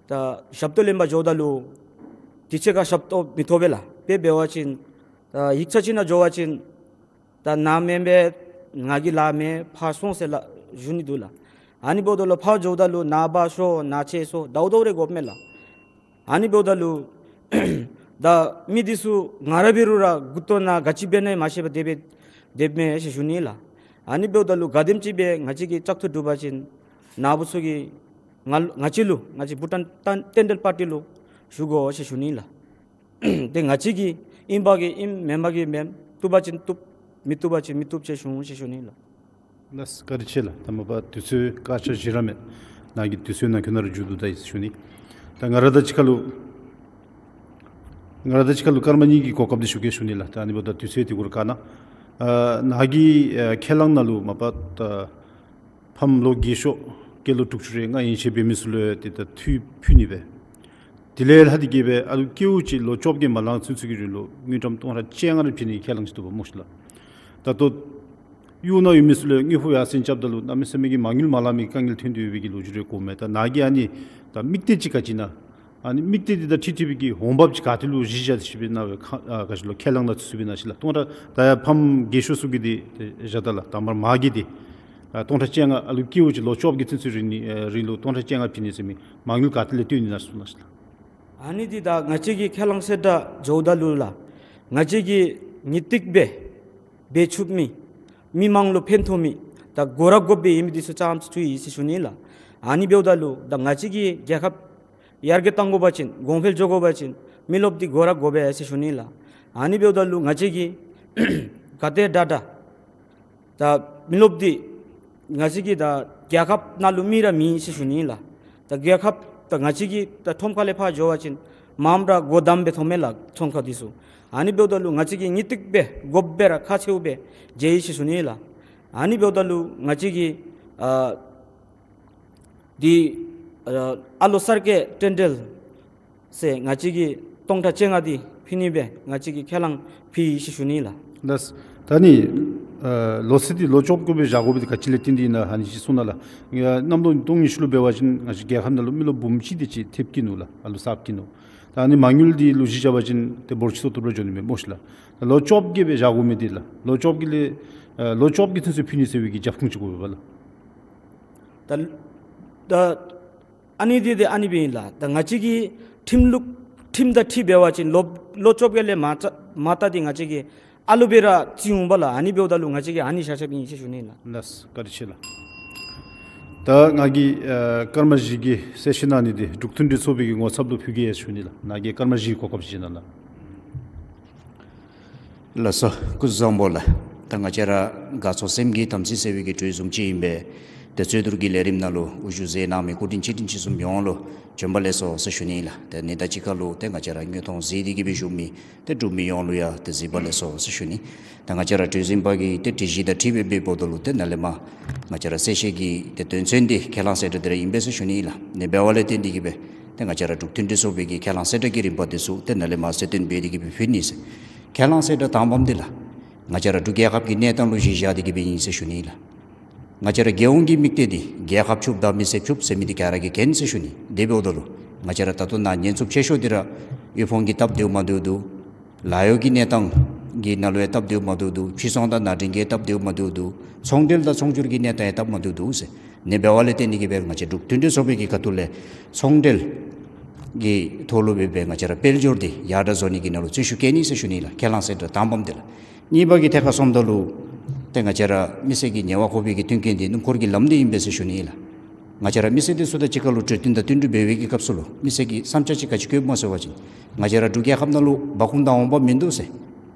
ད་ཞབས་ཏོག་ལེན་པར་འགྱོཝ་ད་ལུ་དུས་ཅི་ཁར་ཞབས་ཏོག་མི་ཐོབ་པས་ལགས། དཔེ་འབད་བ་ཅིན་ད་ཡིག་ཚང་ཅིག་ནང་འགྱོ་བ་ཅིན་ད་ནཱ་མེན་པས་ང་གིས་ལཱ་མེད་ཕར་སོང་ཟེར་ལགས་ཞུ་ནི་འདུག་ལགས། ཨ་ནི་འབདཝ་ད་ལུ་ཕར་འགྱོཝ་ད་ལུ་ནཱ་འབག་ཤོག་ནཱ་ཆས་ཤོག་ཟླཝ་ཟླཝ་རེ་དགོཔ་མས་ལགས། ཨ་ནི་འབདཝ་ད་ལུ་ད་མི་འདི་ཚུ་ང་ར་འབད་རུང་ར་མགུ་ཏོ་ནང་ག་ཅི་འབད་ནི་ཡང་མ་ཤེས་པར་དེ་སྦེ་སྡོདཔ་མས་ཟེར་ཞུ་ནི་ལགས། ཨ་ནི་འབདཝ་ད་ལུ་ག་དེམ་ཅིག་སྦེ་ང་བཅས་ཀྱིས་བཙག་འཐུ་གྲུབ་པ་ཅིན་ནཱ་བུ་ཚུ་གིས་ང་ང་བཅས་ལུ་ང་བཅས་བྷུ་ཊཱན་ཏན་ཏན་ཊལ་པར་ཊི་ལུ་ཞུ་དགོ་ཟེར་ཞུ་ནི་ལགས། ཏེ་ང་བཅས་ཀྱིས་ཨིན་པ་གིས་ཨིན་མེན་པ་གིས་མེན་བཏུབ་པ་ཅིན་བཏུབ་མི་བཏུབ་པ་ཅིན་མི་བཏུབ་ཟེར་ཞུ་ཟེར་ཞུ་ནི་ལགས། ལགས་སོ། བཀའ་དྲིན་ཆེ་ལགས། ད་མ་པ་དུས་ཚོད་སྐར་ཆ་བཞི་ར་མས། ནཱ་གི་དུས་ཚོད་ནང་འཁོད་ནང་ར་མཇུག་བསྡུ་ད་ཡི་ཟེར་ཞུ་ནི། ད་ང་ར་དང་གཅིག་ཁར་ལུ་ང་ར་དང་གཅིག་ཁར་ལུ་སྐར་མ་གཉིས་ཀྱི་གོ་སྐབས་འདི་ཞུ་གེ་ཞུ་ནི་ལགས། ད་ཨ་ནི་འབདཝ་ད་དུས་ཚོད་འདི་གུ་ར་བཀག་གནང་། ཨ་ནཱ་གི་ཨ་ཁས་བླངས་ནང་ལུ་མ་པ་ད་ཕམ་ལོ་རྒས་ཤོས་སྐྱེས་ལོ་དྲུག་ཅུ་རེ་ལྔ་ཡན་ཆད་འབད་མི་ཚུ་ལུ་ཡང་ཏེ་ད་འཐུས་ཕུལ་ནི་སྦེ། དེ་ལས་ལྷག་སྟེ་གིས་སྦེ་ཨ་ལུ་སྐྱེཝ་ཅིག་ལོ་བཅོ་བརྒྱད་མ་ལང་ཚུན་ཚོད་ཀྱི་རིང་ལུ་དངུལ་ཀྲམ་སྟོང་ཕྲག་བཅོ་ལྔ་རེ་ཕུལ་ནི་ཁས་བླངས་ཅིག་འདུག་པ་སྨོ་ཤིག་ལགས། ད་ལྟོ་གཡུས་ནང་ཡོད་མི་ཚུ་ལུ་དངུལ་ཕོགས་ཡར་སེང་རྐྱབ་ད་ལུ་གནམ་མེད་ས་མེད་ཀྱི་མ་དངུལ་མ་ལང་མི་དཀའ་ངལ་ཐོན་ཏེ་ཡོད་པའི་གི་ལོ་རྒྱུས་རེ་གོཝ་མས། ད་ནཱ་གིས་ཨ་ནི་ད་དམིགས་གཏད་ཅིག་ག་ཅི་ཨིན་ན། ཨ་ནི་དམིགས་གཏད་འདི་དང་འཁྲིལ་འཁྲིལ་བའི་གི་འོང་འབབ་ཅིག་ག་ཏེ་ལུ་གཞི་བཞག་སྟེ་ཞིབ་སྦེ་ནཱ་སྦེ་ཁ་ཨ་ག་ཅི་ལོ་ཁས་བླངས་ནང་ཚུད་ཚུདཔ་ཨིན་ན་ཤིག་ལགས། སྟོང་ཕྲག་ད་ཡར་ཕམ་རྒས་ཤོས་ཚུ་གི་འདི་བཞག་ད་ལགས། དང་པ་ར་མ་གི་འདི་ཨ་སྟོང་ཕྲག་བཅོ་ལྔ། ཨ་ལུ་སྐྱེཝ་ཅིག་ལོ་བཅོ་བརྒྱད་ཚུན་ཚོད་རིང་ནི་ཨ་རིང་ལུ་སྟོང་ཕྲག་བཅོ་ལྔ་ཕུལ་ནི་ཟེར་མི་མ་དངུལ་ག་ཏེ་ལས་བཏོན་ནི་ཨིན་ན་ཞུ་ནི་ལགས། ཨ་ནི་འདི་ད་ང་བཅས་ཀྱི་ཁས་བླངས་གསལ་བསྒྲགས་འགྱོཝ་ད་ལུ་ལགས། ང་བཅས་ཀྱིས་ངེས་ཏིག་སྦེ་འབད་ཚུགས་མི་མི་མང་ལུ་ཕན་ཐོགས་མི་ད་དགོ་ར་དགོཔ་སྦེ་ཨིན་མི་འདི་ཚུ་རྐྱངམ་ཅིག་ཚུད་ཡི་ཟེར་ཞུ་ནི་ལགས། ཨ་ནི་འབདཝ་ད་ལུ་ད་ང་བཅས་ཀྱིས་རྒྱལ་ཁབ་ཡར་རྒྱས་གཏང་དགོ་པ་ཅིན་གོང་འཕེལ་འགྱོ་དགོ་པ་ཅིན་མི་རློབས་འདི་དགོ་ར་དགོ་པས་ཟེར་ཞུ་ནི་ལགས། ཨ་ནི་འབདཝ་ད་ལུ་ང་བཅས་ཀྱིས་ག་དེ་དྲག་དྲག་ད་མི་རློབས་འདི་ང་བཅས་ཀྱི་ད་རྒྱལ་ཁབ་ནང་ལུ་མི་ར་མེད་ཟེར་ཞུ་ནི་ལགས། ད་རྒྱལ་ཁབ་ད་ང་བཅས་ཀྱི་ད་ཁྲོམ་ཁ་ལས་ཕར་འགྱོ་བ་ཅིན་མངམ་ར་སྒོ་བསྡམས་སྦེ་མཐོངམ་མས་ལགས་ཚོང་ཁང་འདི་ཚུ། ཨ་ནི་འབདཝ་ད་ལུ་ང་བཅས་ཀྱིས་ངེས་ཏིག་སྦེ་དགོཔ་སྦེ་ར་ཁག་ཆེཝ་སྦེ་མཇལ་ཡི་ཟེར་ཞུ་ནི་ལགས། ཨ་ནི་འབདཝ་ད་ལུ་ང་བཅས་ཀྱིས་ཨ་འདི་ཨ་ཨ་ལོ་གསར་སྐྱེས་ཊེན་ཌལ་ཟེར་ང་བཅས་ཀྱིས་སྟོང་ཕྲག་བཅོ་ལྔ་འདི་ཕུལ་ནི་སྦེ་ང་བཅས་ཀྱིས་ཁས་བླངས་ཕུལ་ཡི་ཟེར་ཞུ་ནི་ལགས། ལགས། ད་ནི་ཨ་ལོ་ཚིགས་འདི་ལོ་བཅོ་བརྒྱད་སྦེ་བཞག་དགོ་པའི་འདི་ག་ཅི་ལས་བརྟེན་ཏེ་ཨིན་ན་ཨ་ནི་ཅིག་གསུང་གནང་ལགས། ཨ་གནམ་ལོ་ཉིས་སྟོང་ཉི་ཤུ་ལུ་འབད་བ་ཅིན་ང་བཅས་རྒྱལ་ཁབ་ནང་ལུ་མི་རློབས་འབུམ་གཅིག་དེ་ཅིག་ཐེབས་ཀྱི་ནུག་ལགས། ཨ་ལུ་གསརཔ་སྐྱེས་ནུག། ད་ཨ་ནི་མ་དངུལ་འདི་ལུ་གཞི་བཞག་པ་ཅིན་ཏེ་འབོར་ཆེ་ཏོག་ཏོ་སྦེ་འགྱོ་ནི་མས་སྨོ་ཤིག་ལགས། ད་ལོ་བཅོ་བརྒྱད་སྦེ་བཞག་དགོ་མི་འདི་ལགས། ལོ་བཅོ་བརྒྱད་ལས་ཨ་ལོ་བཅོ་བརྒྱད་ཚུན་ཚོད་ཕུལ་ནི་ཟེར་བའི་གི་རྒྱབ་ཁུངས་ཅིག་དགོ་པས་ལགས། ད་ད་ཨ་ནི་འདི་ཏེ་ཨ་ནི་སྦེ་ཨིན་ལགས། ད་ང་བཅས་ཀྱི་ཁྲིམས་ལུགས་ཁྲིམས་དང་འཁྲིལ་འབད་བ་ཅིན་ལོ་ལོ་བཅོ་བརྒྱད་ལས་མ་ད་མ་ད་འདི་ང་བཅས་ཀྱིས་ཨ་ལུ་སྦེ་ར་བརྩི་འོང་པ་ལགས། ཨ་ནི་འབདཝ་ད་ལུ་ང་བཅས་ཀྱིས་ཨ་ནི་བཞག་བཞགཔ་ཨིན་ཟེར་ཞུ་ནི་ལགས། ལགས། བཀའ་དྲིན་ཆེ་ལགས། ད་ང་གིས་ཨ་སྐར་མ་བཞི་གི་གསལ་བཤད་གནང་ནི་འདི་འབྲུག་མཐུན་སྒྲིལ་ཚོགས་པའི་གི་ངོ་ཚབ་ལུ་ཕུལ་གེ་ཟེར་ཞུ་ནི་ལགས། ནཱ་གིས་སྐར་མ་བཞི་གི་གོ་སྐབས་ཅིག་གནང་ལགས། ལགས་སོ། སྐུ་གཟུགས་བཟང་པོ་ལགས། ད་ང་བཅས་ར་དགའ་ཚོར་སེམས་ཀྱི་དམ་ཚིག་ཟེར་བའི་གི་གྲོས་གསུམ་ཅིག་ཨིན་པས། ཏེ་རྩོད་བསྡུར་གྱི་ལས་རིམ་ནང་ལུ་དབུ་བཞུགས་མཛད་གནང་མི་སྐུ་མགྲོན་ཆེ་འབྲིང་ཆེ་གསུམ་ཡོངས་ལུ་བྱོན་པ་ལེགས་སོ་ཟེར་ཞུ་ནི་ལགས། ཏེ་ཨ་ནི་དང་གཅིག་ཁར་ལུ་ཏེ་ང་བཅས་ར་དངོས་མཐོང་གཟིགས་ཏེ་གིས་སྦེ་བཞུགས་མི་ཏེ་འབྲུག་མི་ཡོངས་ལུ་ཡང་ཏེ་གཟིགས་པ་ལེགས་སོ་ཟེར་ཞུ་ནི། ད་ང་བཅས་ར་གྲོས་གཞི་འབག་གི་ཏེ་གྲོས་གཞི་དང་འཁྲིལ་སྦེ་འབདཝ་ད་ལུ་ཏེ་ནཱ་ལས་མར་ང་བཅས་ར་གསལ་བཤད་ཀྱི་ཏེ་དོན་ཚན་འདི་ཁས་བླངས་གསལ་བསྒྲགས་འདི་ར་ཨིན་པས་ཟེར་ཞུ་ནི་ལགས། ཨ་ནི་འབདཝ་ལས་བརྟེན་ཏེ་གིས་སྦེ་ཏེ་ང་བཅས་ར་འབྲུག་མཐུན་སྒྲིལ་ཚོགས་པའི་གི་ཁས་བླངས་གསལ་བསྒྲགས་ཀྱི་རིམ་པ་འདི་ཚུ་ཏེ་ནཱ་ལས་མར་གསལ་སྟོན་འབད་དེ་གིས་སྦེ་ཕུལ་ནི་ཟེར། ཁས་བླངས་གསལ་བསྒྲགས་དང་པམ་འདི་ལགས། ང་བཅས་ར་འབྲུག་རྒྱལ་ཁབ་ཀྱི་གནས་སྟངས་ལུ་གཞི་བཞག་སྟེ་གིས་སྦེ་ཨིན་ཟེར་ཞུ་ནི་ལགས། ང་བཅས་ར་རྒྱལ་ཡོངས་ཀྱི་དམིགས་གཏད་འདི་རྒྱལ་ཁབ་ཕྱུགཔོ་དང་མི་སེར་ཕྱུགཔོ་ཟེར་མི་འདི་ག་ར་གིས་མཁྱེན་ཟེར་ཞུ་ནི། དེ་འབདཝ་ད་ལུ་ང་བཅས་ར་ད་ལྟོ་ནཱ་ཉེན་ཚབས་ཆེ་ཤོས་འདི་ར་དབུལ་ཕོངས་ཀྱི་སྟབས་བདེཝ་མ་བདེཝ་འདུག། ལཱ་གཡོག་གི་གནས་སྟངས་ཀྱི་ནང་ལུ་ཡང་སྟབས་བདེཝ་མ་བདེཝ་འདུག། ཕྱིར་ཚོང་དང་ནང་འདྲེན་གྱི་སྟབས་བདེཝ་མ་བདེཝ་འདུག། ཚོང་འབྲེལ་དང་ཚོང་སྒྱུར་གྱི་གནས་སྟངས་ཡང་སྟབས་མ་བདེཝ་འདུག་ཟེར། ཨ་ནི་འབདཝ་ལས་བརྟེན་ཏེ་གིས་སྦེ་ང་བཅས་འབྲུག་མཐུན་སྒྲིལ་ཚོགས་པའི་གི་ཁ་ཐུག་ལས་ཚོང་འབྲེལ་གྱི་ཐོག་ལུ་སྦེ་སྦེ་ང་བཅས་ར་དཔལ་འབྱོར་འདི་ཡར་དྲག་བཟོ་ནི་གི་ནང་ལུ་བརྩོན་ཤུགས་བསྐྱེད་ནི་ཟེར་ཞུ་ནི་ལགས། ཁས་བླངས་གསལ་བསྒྲགས་དང་པམ་འདི་ལགས། གཉིས་པ་གི་ཐད་ཁར་སོངམ་ད་ལུ་ཏེ་ང་བཅས་ར་མི་སེར་གྱི་ཉེ་བ་འགོག་པའི་གི་མཐུན་རྐྱེན་འདི་སྣུམ་འཁོར་གྱི་ལམ་འདི་ཨིན་པས་ཟེར་ཞུ་ནི་ལགས། ང་བཅས་ར་མི་སེར་འདི་ཚུ་དང་གཅིག་ཁར་ལུ་གྲོས་བསྟུན་དང་བསྟུན་གྲོས་འབད་བའི་གི་སྐབས་སུ་ལུ་མི་སེར་གྱི་བསམ་འཆར་ཅིག་ག་ཅི་བཀོདཔ་སྨོ་ཟེར་བ་ཅིན་ང་བཅས་ར་འབྲུག་རྒྱལ་ཁབ་ནང་ལུ་སྦ་ཁུམ་དང་འོང་འབབ་མིན་འདུག་ཟེར།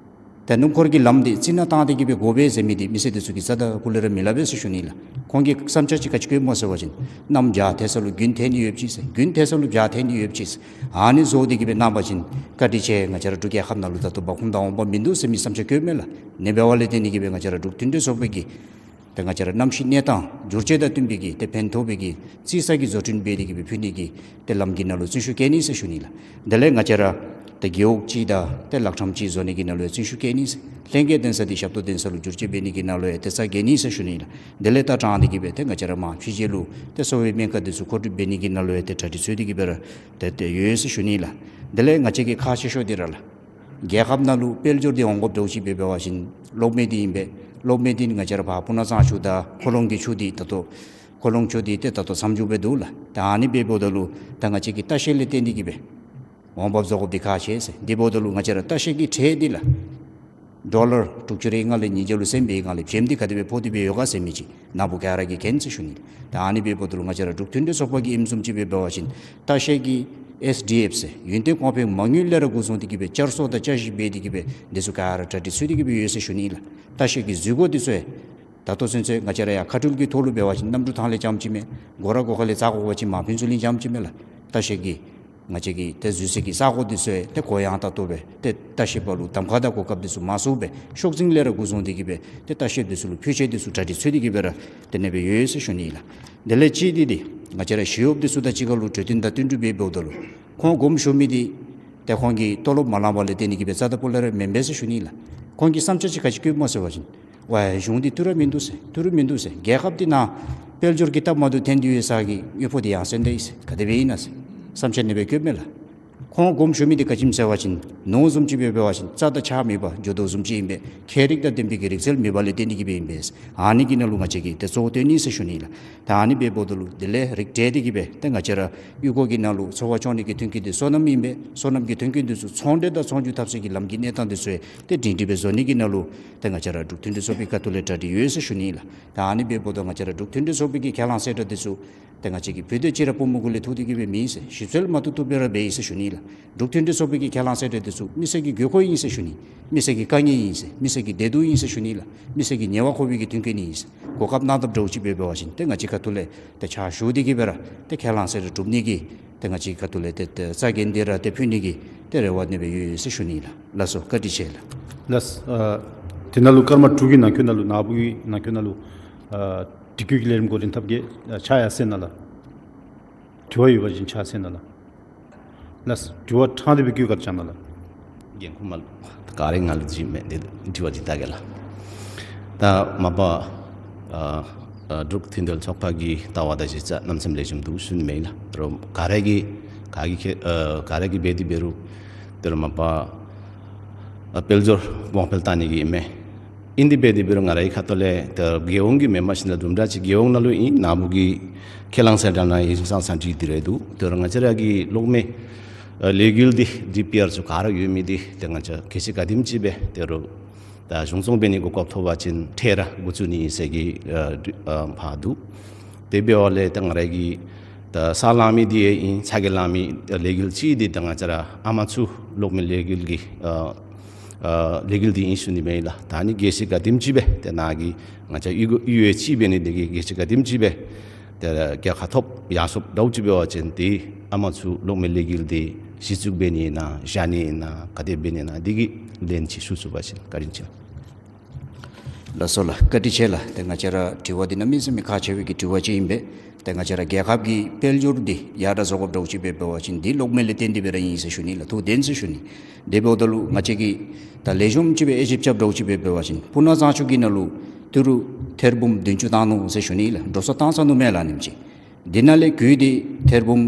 ཏེ་སྣུམ་འཁོར་གྱི་ལམ་འདི་རྩི་ནག་བཏང་སྟེ་གི་སྦེ་དགོ་པས་ཟེར་མི་འདི་མི་སེར་འདི་ཚུ་གིས་རྩ་དང་ཕུ་ལས་ར་མི་སླབ་པས་ཟེར་ཞུ་ནི་ལགས། ཁོང་གི་བསམ་འཆར་ཅིག་ག་ཅི་བཀོདཔ་སྨོ་ཟེར་བ་ཅིན་གནམ་བྱཱར་ཐལ་ས་ལུ་དགུན་ཐལ་ནི་ཡོདཔ་ཅིག་ཟེར། དགུན་ཐལ་ས་ལུ་བྱཱར་ཐལ་ནི་ཡོདཔ་ཅིག་ཟེར། ཨ་ནི་བཟོ་སྟེ་གི་སྦེ་གནང་པ་ཅིན་བཀའ་དྲིན་ཆེ། ང་བཅས་ར་འབྲུག་རྒྱལ་ཁབ་ནང་ལུ་ད་ལྟོ་འབག་འཁུམ་དང་འོང་འབབ་མིན་འདུག་ཟེར་མི་བསམ་འཆར་བཀོདཔ་མས་ལགས། ཨ་ནི་འབདཝ་ལས་བརྟེན་ཏེ་གི་སྦེ་ང་བཅས་ར་འབྲུག་མཐུན་སྒྲིལ་ཚོགས་པའི་གི་ཏེ་ང་བཅས་ར་གནམ་གཤིས་གནས་སྟངས་འགྱུར་བཅོས་དང་བསྟུན་པའི་གི་ཏེ་ཕན་ཐོགས་པའི་གི་རྩི་ས་གི་བཟོ་སྐྲུན་འབད་དེ་གི་སྦེ་ཕུལ་ནི་གི་ཏེ་ལམ་གྱི་ནང་ལུ་བརྩོན་ཤུགས་བསྐྱེད་ནི་ཟེར་ཞུ་ནི་ལགས། དེ་ལས་ང་བཅས་ར་ཏེ་རྒེད་འོག་གཅིག་དང་ཏེ་ལག་ཁྲམ་གཅིག་བཟོ་ནི་གི་ནང་ལུ་བརྩོན་ཤུགས་བསྐྱེད་ནི་ཟེར། ལྷན་རྒྱས་གདན་ས་འདི་ཞབས་ཏོག་གདན་ས་ལུ་བསྒྱུར་བཅོས་འབད་ནི་གི་ནང་ལུ་ཡང་ཏེ་རྩ་འགེངས་ནི་ཟེར་ཞུ་ནི་ལགས། དེ་ལས་ད་དྲངས་ཏེ་གི་སྦེ་ཏེ་ང་བཅས་ར་མར་ཕྱི་རྒྱལ་ལུ་ཏེ་གསོ་བའི་སྨན་ཁང་འདི་ཚུ་མཁོ་སྒྲུབ་འབད་ནི་གི་ནང་ལུ་ཡང་ཏེ་གྲ་སྒྲིག་ཚུད་དེ་གི་སྦེ་ར་ཏེ་ཏེ་ཡོད་ཟེར་ཞུ་ནི་ལགས། དེ་ལས་ང་བཅས་ཀྱི་ཁག་ཆེ་ཤོས་འདི་ར་ལགས། རྒྱལ་ཁབ་ནང་ལུ་དཔལ་འབྱོར་འདི་འོང་དགོཔ་འདྲཝ་ཅིག་སྦེ་འབད་བ་ཅིན་གློག་མེ་འདི་ཨིན་པས། གློག་མེ་འདི་ང་བཅས་ར་ཕར་སྤུ་ན་གཙང་ཆུ་དང་ཁོ་ལོང་གི་ཆུ་འདི་ད་ལྟོ་ཁོ་ལོང་ཆུ་འདི་ཏེ་ད་ལྟོ་མཚམས་འཇོག་སྦེ་འདུག་ལགས། ད་ཨ་ནི་སྦེ་འབདཝ་ད་ལུ་ད་ང་བཅས་ཀྱི་ལྟ་བཤལ་ལས་བརྟེན་ཏེ་གི་སྦེ་འོང་འབབ་བཟོ་དགོཔ་འདི་ཁག་ཆེ་ཟེར། དེ་འབདཝ་ད་ལུ་ང་བཅས་ར་ལྟ་བཤལ་གྱི་ཁྲལ་འདི་ལགས། ཌོ་ལར་དྲུག་ཅུ་རེ་ལྔ་ལས་ཉིས་བརྒྱ་ལུ་སེང་སྦེ་ལྔ་ལས་བྱེམ་འདི་ག་དེ་སྦེ་ཕོག་སྟེ་སྦེ་ཡོད་ག་ཟེར་མི་ཅིག་ནཱ་བུ་ག་ར་གིས་མཁྱེན་ཟེར་ཞུ་ནི། ད་ཨ་ནི་སྦེ་འབདཝ་ད་ལུ་ང་བཅས་ར་འབྲུག་མཐུན་སྒྲིལ་ཚོགས་པ་གིས་ཨིནམ་བཟུམ་ཅིག་སྦེ་འབད་བ་ཅིན་ལྟ་བཤལ་གྱི་ཨེསི་ཌི་ཨེཕ་ཟེར་ཡུན་བརྟན་གོང་འཕེལ་མ་དངུལ་ལས་ར་འགོ་བཟུང་སྟེ་གི་སྦེ་བསྐྱར་གསོ་དང་བསྐྱར་ཞིབ་འབད་དེ་གི་སྦེ་འདི་ཚུ་ག་ར་གྲ་སྒྲིག་ཚུད་དེ་གི་སྦེ་ཡོད་ཟེར་ཞུ་ནི་ལགས། ལྟ་བཤལ་གྱི་འཛུལ་སྒོ་འདི་ཚུ་ཡང་ད་ལྟོ་ཚུན་ཚོད་ང་བཅས་ར་ཡང་ཁ་འཕྲུལ་གྱི་ཐོག་ལུ་འབད་བ་ཅིན་གནམ་གྲུ་ཐང་ལས་རྐྱངམ་ཅིག་མེན། སྒོ་ར་སྒོ་ཁ་ལས་འཛེག་དགོ་པ་ཅིན་མར་ཕུན་ཚོགས་གླིང་རྐྱངམ་ཅིག་མེན་ལགས། ལྟ་བཤལ་གྱི་ང་བཅས་ཀྱི་ཏེ་འཛུལ་སའི་གི་ས་སྒོ་འདི་ཚུ་ཡང་ཏེ་གུ་ཡངས་དྲགས་ཏོག་སྦེ་ཏེ་ལྟ་བཤལ་པ་ལུ་གདམ་ཁ་དང་གོ་སྐབས་འདི་ཚུ་མང་སུ་སྦེ་ཤོག་འཛིན་ལས་ར་འགོ་བཟུང་སྟེ་གི་སྦེ་ཏེ་ལྟ་བཤལ་འདི་ཚུ་ལུ་ཕུལ་ཆས་འདི་ཚུ་གྲ་སྒྲིག་ཚུད་དེ་གི་སྦེ་ར་དེ་ནང་སྦེ་ཡོད་ཟེར་ཞུ་ནི་ལགས། དེ་ལས་གཅིག་འདི་འདི་ང་བཅས་ར་ཞི་གཡོགཔ་འདི་ཚུ་དང་གཅིག་ཁར་ལུ་གྲོས་བསྟུན་དང་བསྟུན་གྲོས་འབད་འབདཝ་ད་ལུ་ཁོང་དགོངསམ་ཞུ་མི་འདི་ཏེ་ཁོང་གིས་ཏོ་ལོབ་མ་ལངམ་ལས་བརྟེན་ཏེ་གི་སྦེ་རྩ་དང་ཕུ་ལས་ར་མེན་པས་ཟེར་ཞུ་ནི་ལགས། ཁོང་གིས་བསམ་འཆར་ཅིག་ག་ཅི་བཀོདཔ་སྨོ་ཟེར་བ་ཅིན་ཝའེ་གཞུང་འདི་ཏི་རུ་མིན་འདུག་ཟེར། ཏི་རུ་མིན་འདུག་ཟེར། རྒྱལ་ཁབ་འདི་ནང་དཔལ་འབྱོར་གྱི་སྟབས་མ་བདེཝ་ཐོན་ཏེ་ཡོད་ས་གི་དངུལ་ཕོགས་འདི་ཡང་སེང་ད་ཡི་ཟེར། ག་དེ་སྦེ་ཨིན་ན་ཟེར་བསམ་འཆར་ཨ་ནི་སྦེ་བཀོདཔ་མས་ལགས། ཁོང་དགོངསམ་ཞུ་མི་འདི་ག་ཅི་སྨོ་ཟེར་བ་ཅིན་ནོར་བཟུམ་ཅིག་སྦེ་འབད་བ་ཅིན་རྩྭ་དང་ཆརཔ་མེད་པར་འགྱོ་དོ་བཟུམ་ཅིག་ཨིན་པས། ཁྱད་རིག་དང་ལྡན་པའི་གི་རིག་རྩལ་མེད་པ་ལས་བརྟེན་ཏེ་གི་སྦེ་ཨིན་པས། ཨ་ནི་གི་ནང་ལུ་ང་བཅས་ཀྱིས་ཏེ་གཙོ་བོ་བཏོན་ནི་ཟེར་ཞུ་ནི་ལགས། ད་ཨ་ནི་སྦེ་འབདཝ་ད་ལུ་དེ་ལས་རིགས་བསྒྲེས་ཏེ་གི་སྦེ་ཏེ་ང་བཅས་ར་གཡུས་སྒོ་གི་ནང་ལུ་འཚོ་བ་སྐྱོང་ནི་གི་མཐུན་རྐྱེན་འདི་སོ་ནམ་ཨིན་པས། སོ་ནམ་གྱི་མཐུན་རྐྱེན་འདི་ཚུ་ཚོང་འབྲེལ་དང་ཚོང་བསྒྱུར་འཐབ་སའི་གི་ལམ་གྱི་གནས་སྟངས་འདི་ཚུ་ཡང་ཏེ་སྒྲིང་སྒྲི་སྦེ་བཟོ་ནི་གི་ནང་ལུ་ཏེ་ང་བཅས་ར་འབྲུག་མཐུན་སྒྲིལ་ཚོགས་པའི་ཁ་ཐུག་ལས་གྲ་སྒྲིག་ཡོད་ཟེར་ཞུ་ནི་ལགས། ད་ཨ་ནི་སྦེ་འབདཝ་ད་ང་བཅས་ར་འབྲུག་མཐུན་སྒྲིལ་ཚོགས་པའི་གི་ཁས་བླངས་གསལ་བསྒྲགས་འདི་ཚུ་ཏེ་ང་བཅས་ཀྱིས་བོད་དོན་གཅིག་ར་པུས་མོ་གུ་ལས་འཐུ་སྟེ་གི་སྦེ་མེན་ཟེར། ཞིབ་འཚོལ་མ་བཏུབ་བཏུབ་སྦེ་ར་འབད་ཡི་ཟེར་ཞུ་ནི་ལགས། འབྲུག་མཐུན་སྒྲིལ་ཚོགས་པའི་གི་ཁས་བླངས་གསལ་བསྒྲགས་འདི་ཚུ་མི་སེར་གྱི་དགོས་མཁོ་ཨིན་ཟེར་ཞུ་ནི། མི་སེར་གྱི་དཀའ་ངལ་ཨིན་ཟེར། མི་སེར་གྱི་བདེ་སྡུག་ཨིན་ཟེར་ཞུ་ནི་ལགས། མི་སེར་གྱི་ཉེ་བར་མཁོ་བའི་གི་མཐུན་རྐྱེན་ཨིན་ཟེར། གོ་སྐབས་གནང་དཔ་འདྲཝ་ཅིག་སྦེ་འབད་བ་ཅིན་ཏེ་ང་བཅས་ཁ་ཐུག་ལས་ཏེ་ཕྱག་ཞུ་སྟེ་གི་སྦེ་ར་ཏེ་ཁས་བླངས་གསལ་བསྒྲགས་གྲུབ་ནི་གི་ཏེ་ང་བཅས་ཁ་ཐུག་ལས་ཏེ་ཏེ་རྩ་འགེངས་ཏེ་ར་ཏེ་ཕུལ་ནི་གི་ཏེ་རེ་བ་ཨ་ནི་སྦེ་ཡོད་ཟེར་ཞུ་ནི་ལགས། ལགས་སོ། བཀའ་དྲིན་ཆེ་ལགས། ལགས། ཨ་དེ་ནང་ལུ་སྐར་མ་དྲུག་གི་ནང་འཁོད་ནང་ལུ་ནཱ་བུ་གི་ནང་འཁོད་ནང་ལུ་ཨ་དྲི་བཀོད་ཀྱི་ལས་རིམ་འགོ་འདྲེན་འཐབ་གེ། ཨ་ཕྱག་ཡར་སེང་གནང་ལགས། དྲི་བ་ཡོད་པ་ཅིན་ཕྱག་སེང་གནང་ལགས། ལགས། དྲི་བ་ཕྲང་སྟེ་སྦེ་བཀོད་བཀའ་དྲིན་བསྐྱང་གནང་ལགས། འགན་ཁུར་མ་ག་ར་ང་ལུ་བྱིན་མས། དེ་དྲི་བ་ཅིག་བལྟ་གེ་ལགས། ད་མ་པ་ཨ་ཨ་འབྲུག་མཐུན་སྒྲིལ་ཚོགས་པ་གི་ལྟ་བ་དང་གཞི་རྩ་གནམ་མེད་ས་མེད་ལེགས་ཤོམ་འདུག་ཞུ་ནི་མས་ལགས། དོ་རུང་ག་ར་གིས་ག་གིས་ཁེ་ཨ་ག་ར་གིས་འབད་དེ་འབད་རུང་དོ་རུང་མ་པ་ཨ་དཔལ་འབྱོར་གོང་འཕེལ་བཏང་ནི་གི་ཨིན་མས། ཨིན་དེ་འབད་དེ་འབད་རུང་ང་རའི་ཁ་ཐུག་ལས་ད་རྒྱལ་ཡོངས་ཀྱི་མེན་པར་ཞིནམ་ལས་དུམ་གྲ་ཅིག་རྒྱལ་ཡོངས་ནང་ལུ་ཨིན། ནཱ་བུ་གི་ཁས་བླངས་གསལ་བསྒྲགས་ནང་ཨིན་ཙང་ཙང་ཅིག་འདི་རེ་འདུག། དོ་རུང་ང་བཅས་ར་གི་གློག་མེ་ཨ་ལས་འགུལ་འདི་ཌི་པི་ཨར་ཚུ་ག་ར་ཡོད་མི་འདི་ཏེ་ང་བཅས་གལ་སྲིད་ག་དེམ་ཅིག་སྦེ་དོ་རུང་ད་གཞུང་བཙོང་འབད་ནི་གོ་སྐབས་ཐོབ་པ་ཅིན་ཁྲལ་ར་འགོ་བཙུགས་ནི་ཨིན་ཟེར་གྱི་ཨ་ཨ་ཕར་འདུག། དེ་འབདཝ་ལས་ད་ང་ར་གི་ད་ས་ལང་མི་འདི་ཡང་ཨིན། ཚ་གྱང་ལང་མི་ལས་འགུལ་ཅིག་འདི་ད་ང་བཅས་ར་ཨ་མ་ཚུ་གློག་མེ་ལས་འགུལ་གྱི་ཨ་ཨ་ལས་འགུལ་འདི་ཨིན་ཞུ་ནི་མས་ལགས། ད་ནི་གལ་སྲིད་ག་དེམ་ཅིག་སྦེ་ཏེ་ནཱ་གི་ང་བཅས་གཡུས་གཡུས་ཡོད་ཅིག་འབད་ནི་འདི་གིས་གལ་སྲིད་ག་དེམ་ཅིག་སྦེ་ཏེ་རྒྱལ་ཁ་ཐོབ་ཡར་སོངམ་འདྲཝ་ཅིག་འབད་བ་ཅིན་ཏེ་ཨ་མ་ཚུ་གློག་མེ་ལས་འགུལ་འདི་གཞི་བཙུགས་འབད་ནི་ཨིན་ན་བཞག་ནི་ཨིན་ན་ག་དེ་འབད་ནི་ཨིན་ན་འདི་གི་ལན་ཅིག་ཞུ་ཚུགས་པ་ཅིན་བཀའ་དྲིན་ཆེ། ལགས་སོ་ལགས། བཀའ་དྲིན་ཆེ་ལགས། ཏེ་ང་བཅས་ར་དྲི་བ་འདི་གནམ་མེད་ས་མེད་ཁག་ཆེ་བའི་གི་དྲི་བ་ཅིག་ཨིན་པས། ཏེ་ང་བཅས་ར་རྒྱལ་ཁབ་ཀྱི་དཔལ་འབྱོར་འདི་ཡར་དྲག་བཟོ་དགོཔ་འདྲཝ་ཅིག་སྦེ་འབད་བ་ཅིན་འདི་གློག་མེ་ལས་བརྟེན་ཏེ་སྦེ་ར་ཨིན་ཟེར་ཞུ་ནི་ལགས། ཐུགས་བདེན་ཟེར་ཞུ་ནི། དེ་འབདཝ་ད་ལུ་ང་བཅས་ཀྱིས་ད་ལེགས་ཤོམ་ཅིག་སྦེ་དབྱེ་ཞིབ་རྐྱབ་འདྲཝ་ཅིག་སྦེ་འབད་བ་ཅིན་སྤུ་ན་གཙང་ཆུ་གི་ནང་ལུ་ཏི་རུ་ཐེར་འབུམ་བདུན་ཅུ་བཏང་ནུག་ཟེར་ཞུ་ནི་ལགས། འགྲོ་སོང་བཏང་ཚར་ནུག་མེན་ལགས་ཨ་ནེམ་ཅིག། འདི་ནང་ལས་གུ་འདི་ཐེར་འབུམ་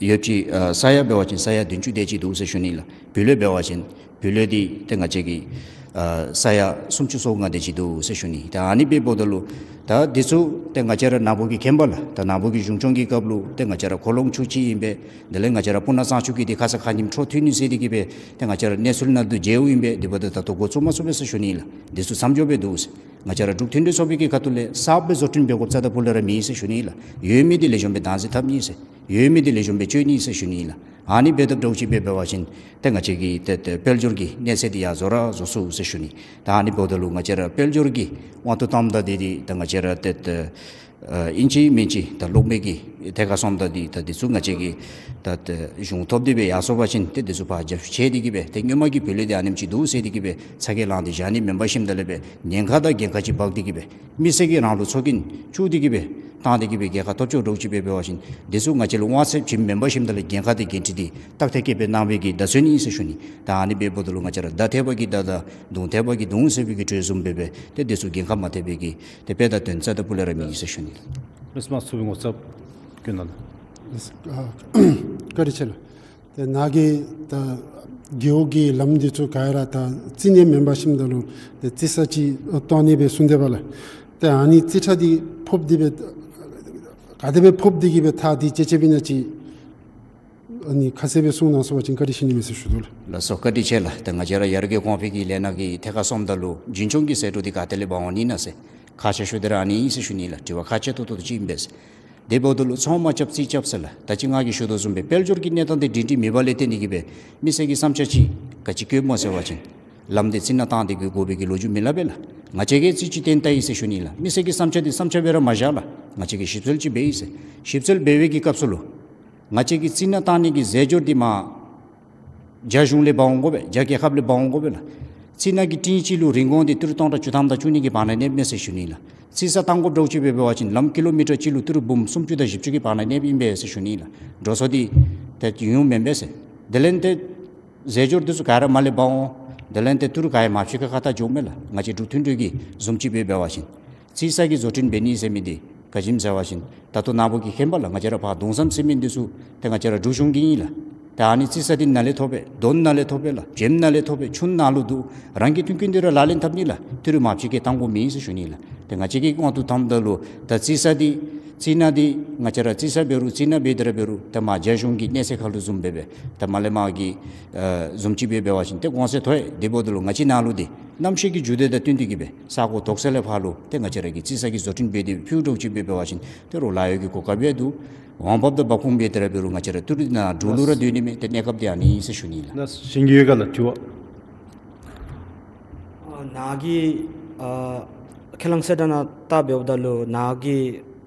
ཡོད་ཅིག་ཨ་ས་ཡ་འབད་བ་ཅིན་ས་ཡ་བདུན་ཅུ་དེ་ཅིག་འདུག་ཟེར་ཞུ་ནི་ལགས། བུ་ལོན་འབད་བ་ཅིན་བུ་ལོན་འདི་ཏེ་ང་བཅས་ཀྱིས་ཨ་ས་ཡ་སུམ་ཅུ་སོ་ལྔ་དེ་ཅིག་འདུག་ཟེར་ཞུ་ནི། ད་ཨ་ནི་སྦེ་འབདཝ་ད་ལུ་ད་འདི་ཚུ་ཏེ་ང་བཅས་ར་ནཱ་བུ་གིས་མཁྱེན་པ་ལགས། ད་ནཱ་བུ་གི་གཞུང་སྐྱོང་གི་སྐབས་ལུ་ཏེ་ང་བཅས་ར་ཁོ་ལོང་ཆུ་གཅིག་ཨིན་པས། དེ་ལས་ང་བཅས་ར་སྤུ་ན་གཙང་ཆུ་གི་འདི་ཁ་ས་ཁ་ཉིམ་འཕྲོ་མཐུད་ནི་ཟེར་ཏེ་གི་སྦེ་ཏེ་ང་བཅས་ར་གནས་ཚུལ་ནང་དུ་མཇལཝ་ཨིན་པས། དེ་འབདཝ་ད་ད་ལྟོ་འགོ་བཙུགས་མ་ཚུགས་པས་ཟེར་ཞུ་ནི་ལགས། འདི་ཚུ་མཚམས་འཇོག་འབད་འདུག་ཟེར། ང་བཅས་ར་འབྲུག་མཐུན་སྒྲིལ་ཚོགས་པའི་གི་ཁ་ཐུག་ལས་གསརཔ་སྦེ་བཟོ་སྐྲུན་འབད་དགོཔ་རྩ་དང་ཕུ་ལས་ར་མེད་ཟེར་ཞུ་ནི་ལགས། ཡོད་མི་འདི་ལེགས་ཤོམ་སྦེ་བདག་འཛིན་འཐབ་ནི་ཟེར། ཡོད་མི་འདི་ལེགས་ཤོམ་སྦེ་སྤྱོད་ནི་ཟེར་ཞུ་ནི་ལགས། ཨ་ནི་འབད་དཔ་འདྲཝ་ཅིག་འབད་འབད་བ་ཅིན་ཏེ་ང་བཅས་ཀྱི་ཏེ་ཏེ་དཔལ་འབྱོར་གྱི་གནས་ཚད་འདི་ཡང་བཟོ་ར་བཟོ་ཚུགས་ཟེར་ཞུ་ནི། ད་ཨ་ནི་འབདཝ་ད་ལུ་ང་བཅས་ར་དཔལ་འབྱོར་གྱི་དབང་དུ་བཏངམ་ད་འདི་འདི་ད་ང་བཅས་ར་ཏེ་ཏེ་ཨ་ཨིན་ཅི་མིན་ཅི་ད་གློག་མེ་གི་ཐད་ཁར་སོངམ་ད་འདི་ད་འདི་ཚུ་ང་བཅས་ཀྱིས་ད་ཏེ་གཞུང་ཐོབ་སྟེ་སྦེ་ཡར་སོང་པ་ཅིན་ཏེ་འདི་ཚུ་ཕར་རྒྱབ་བཤུད་འབད་དེ་གིས་སྦེ་ཏེ་སྔོན་མ་གི་བུ་ལས་འདི་ཨ་ནེམ་ཅིག་འདུག་ཟེར་འབད་དེ་གིས་སྦེ་ཚ་གྱང་ལང་སྟེ་བཞག་ནི་མེན་པར་ཞིནམ་ད་ལས་སྦེ་ཉེན་ཁ་དང་འགན་ཁག་ཅིག་འབག་སྟེ་གིས་སྦེ་མི་སེར་གྱིས་རང་ལུ་ཚོགས་རྒྱན་བཙུགས་ཏེ་གིས་སྦེ་བཏང་སྟེ་གིས་སྦེ་རྒྱལ་ཁ་ཐོབ་ཆོག་འདྲཝ་ཅིག་འབད་འབད་བ་ཅིན་འདི་ཚུ་ང་བཅས་ལུ་དབང་ཚད་བྱིནམ་མེན་པར་ཞིནམ་ད་ལས་འགན་ཁག་དང་འགན་འཁྲི་འདི་ཏག་ཏག་བཀལ་སྦེ་གནང་བའི་གི་བརྡ་མཚོན་ཨིན་ཟེར་ཞུ་ནི། ད་ཨ་ནི་འབདཝ་ད་ལུ་ང་བཅས་ར་མདའ་ཐེབས་པ་གིས་མདའ་དང་མདུང་ཐེབས་པ་གིས་མདུང་ཟེར་བའི་གི་གྲོས་བཟུམ་སྦེ་སྦེ་ཏེ་འདི་ཚུ་འགན་ཁག་མ་ཐེབས་པའི་གི་ཏེ་དཔེ་དང་དོན་རྩ་དང་སྤུ་ལས་ར་མེད་ཟེར་ཞུ་ནི་ལགས། ལགས་སོ། མ་ཚུ་གི་ངོ་ཚབ་བཀོད་གནང་། ལགས་སོ། ཨ་བཀའ་དྲིན་ཆེ་ལགས། ཏེ་ནཱ་གིས་ད་རྒེད་འོག་གི་ལམ་འདི་ཚུ་ག་ར་ད་རྩིས་ནས་མེན་པར་ཞིནམ་ད་ལུ་ཏེ་རྩིས་ས་ཅིག་བཏོན་ནི་སྦེ་གསུངས་དེས་པ་ལགས། ཏེ་ཨ་ནི་རྩིས་ཁྲ་འདི་ཕབ་སྟེ་སྦེ་ག་དེ་སྦེ་ཕབ་སྟེ་གིས་སྦེ་ཐག་འདི་བཅད་བཅདཔ་ཨིན་ན་ཅིག་ཨ་ནི་ཁ་གསལ་སྦེ་གསུང་གནང་ཚུགས་པ་ཅིན་བཀའ་དྲིན་ཆེ་ནི་མས་ཟེར་ཞུ་དོ་ལགས། ལགས་སོ། བཀའ་དྲིན་ཆེ་ལགས། ད་ང་བཅས་ར་ཡར་རྒྱས་གོང་འཕེལ་གྱི་ལས་སྣ་གི་ཐད་ཁར་སོངམ་ད་ལུ་རྒྱུན་འཁྱོངས་ཀྱི་ཟད་འགྲོ་འདི་ག་ཏེ་ལས་འབག་འོང་ནི་ཨིན་ན་ཟེར་ཁག་ཆེ་ཤོས་འདི་ར་ཨ་ནི་ཨིན་ཟེར་ཞུ་ནི་ལགས། དྲི་བ་ཁག་ཆེ་ཏོག་ཏོ་ཅིག་ཨིན་པས། དེ་འབདཝ་ད་ལུ་ཚོང་མ་རྐྱབ་རྩིས་རྐྱབ་ཟེར་ལགས། ད་ཅི་ང་གིས་ཞུ་དོ་བཟུམ་སྦེ་དཔལ་འབྱོར་གྱི་གནས་སྟངས་འདི་སྒྲིང་སྒྲིང་མེད་པ་ལས་བརྟེན་ཏེ་གིས་སྦེ་མི་སེར་གྱི་བསམ་འཆར་ཅིག་ག་ཅི་བཀོདཔ་སྨོ་ཟེར་བ་ཅིན་ལམ་འདི་རྩི་ནག་བཏང་སྟེ་གིས་དགོ་པའི་གི་ལོ་རྒྱུས་མེད་ལགས་པས་ལགས། ང་བཅས་ཀྱིས་རྩིས་ཅིག་བཏོན་ད་ཡི་ཟེར་ཞུ་ནི་ལགས། མི་སེར་གྱི་བསམ་འཆར་འདི་བསམ་འཆར་སྦེ་ར་མ་བཞག་ལགས། ང་བཅས་ཀྱིས་ཞིབ་འཚོལ་ཅིག་འབད་ཡི་ཟེར། ཞིབ་འཚོལ་འབད་བའི་གི་སྐབས་སུ་ལུ་ང་བཅས་ཀྱིས་རྩི་ནག་བཏང་ནི་གི་རྫས་སྦྱོར་འདི་མར་རྒྱ་གཞུང་ལས་འབག་འོང་དགོ་པས། རྒྱ་རྒྱལ་ཁབ་ལས་འབག་འོང་དགོ་པས་ལགས། རྩི་ནག་གི་ཊིན་གཅིག་ལུ་རིན་གོང་འདི་ཏི་རུ་སྟོང་ཕྲག་བཅུ་ཐམ་དང་བཅུ་གཉིས་ཀྱི་བར་ན་གནསཔ་མས་ཟེར་ཞུ་ནི་ལགས། རྩི་ས་བཏང་དགོཔ་འདྲཝ་ཅིག་འབད་འབད་བ་ཅིན་ལམ་ཀི་ལོ་མི་ཊར་གཅིག་ལུ་ཏི་རུ་འབུམ་སུམ་ཅུ་དང་བཞི་བཅུ་གི་བར་ན་གནསཔ་ཨིན་པས་ཟེར་ཞུ་ནི་ལགས། འགྲོ་སོང་འདི་ཏེ་ཡོདཔ་མེན་པས་ཟེར། དེ་ལས་ཏེ་རྫས་སྦྱོར་འདི་ཚུ་ག་ར་མར་ལས་འབག་འོང་། དེ་ལས་ཏེ་ཏི་རུ་ག་ཡང་མར་ཕྱི་ཁ་ཁ་ཐག་འགྱོཝ་མས་ལགས། ང་བཅས་འབྲུག་མཐུན་གྲོས་ཀྱིས་བཟུམ་ཅིག་འབད་འབད་བ་ཅིན་རྩི་ས་གི་བཟོ་སྐྲུན་འབད་ནི་ཟེར་མི་འདི་ག་ཅི་སྨོ་ཟེར་བ་ཅིན་ད་ལྟོ་ནཱ་བུ་གིས་མཁྱེན་པས་ལགས། ང་བཅས་ར་ཕར་གདུང་བསམ་ཟེར་མི་འདི་ཚུ་ཏེ་ང་བཅས་ར་འབྲུག་གཞུང་གི་ཨིན་ལགས། ཏེ་ཨ་ནི་རྩི་ས་འདི་ནཱ་ལས་ཐོབ་པས། དོན་ནཱ་ལས་ཐོབ་པས་ལགས། བྱེམ་ནཱ་ལས་ཐོབ་པས། ཆུ་ནཱ་ལུ་འདུག། རང་གི་མཐུན་རྐྱེན་འདི་ར་ལག་ལེན་འཐབ་ནི་ལགས། ཏི་རུ་མར་ཕྱི་ཁར་བཏང་དགོཔ་མེད་ཟེར་ཞུ་ནི་ལགས། ཏེ་ང་བཅས་ཀྱི་དབང་དུ་བཏངམ་ད་ལུ་ད་རྩི་ས་འདི་རྩི་ནག་འདི་ང་བཅས་ར་རྩི་ས་འབད་རུང་རྩི་ནག་འབད་དེ་ར་འབད་རུང་ད་མར་རྒྱ་གཞུང་གི་གནས་ཚད་ཁར་ལུ་བཟུམ་སྦེ་སྦེ་ད་མར་ལས་མར་གྱི་ཨ་བཟུམ་ཅིག་འབད་འབད་བ་ཅིན་ཏེ་གོང་ཚད་མཐོ་ཡི། དེ་འབདཝ་ད་ལུ་ང་བཅས་ནཱ་ལུ་འདི་གནམ་གཤིས་ཀྱི་འགྱུར་ལྡོག་དང་བསྟུན་ཏེ་གིས་སྦེ་ས་གོ་དོག་ས་ལས་ཕར་ལུ་ཏེ་ང་བཅས་ར་གིས་རྩི་ས་གི་བཟོ་སྐྲུན་འབད་དེ་ཕུལཝ་འདྲཝ་ཅིག་འབད་འབད་བ་ཅིན་ཏེ་རོགས་ལཱ་གཡོག་གི་གོ་སྐབས་ཡང་འདུག། འོང་འབབ་དང་འབབ་ཁུངས་འབད་དེ་ར་འབད་རུང་ང་བཅས་ར་ཏི་རུ་ནཱ་འབྲུག་ལུ་ར་སྡོད་ནི་མས། ཏེ་གནས་སྐབས་འདི་ཨ་ནི་ཨིན་ཟེར་ཞུ་ནི་ལགས། ལགས་སོ། གཞན་གྱི་ཡོད་ག་ལགས་དྲི་བ། ཨ་ནཱ་གི་ཨ་ཁས་བླངས་གསལ་བསྒྲགས་ནང་ལྟ་འབདཝ་ད་ལུ་ནཱ་གིས་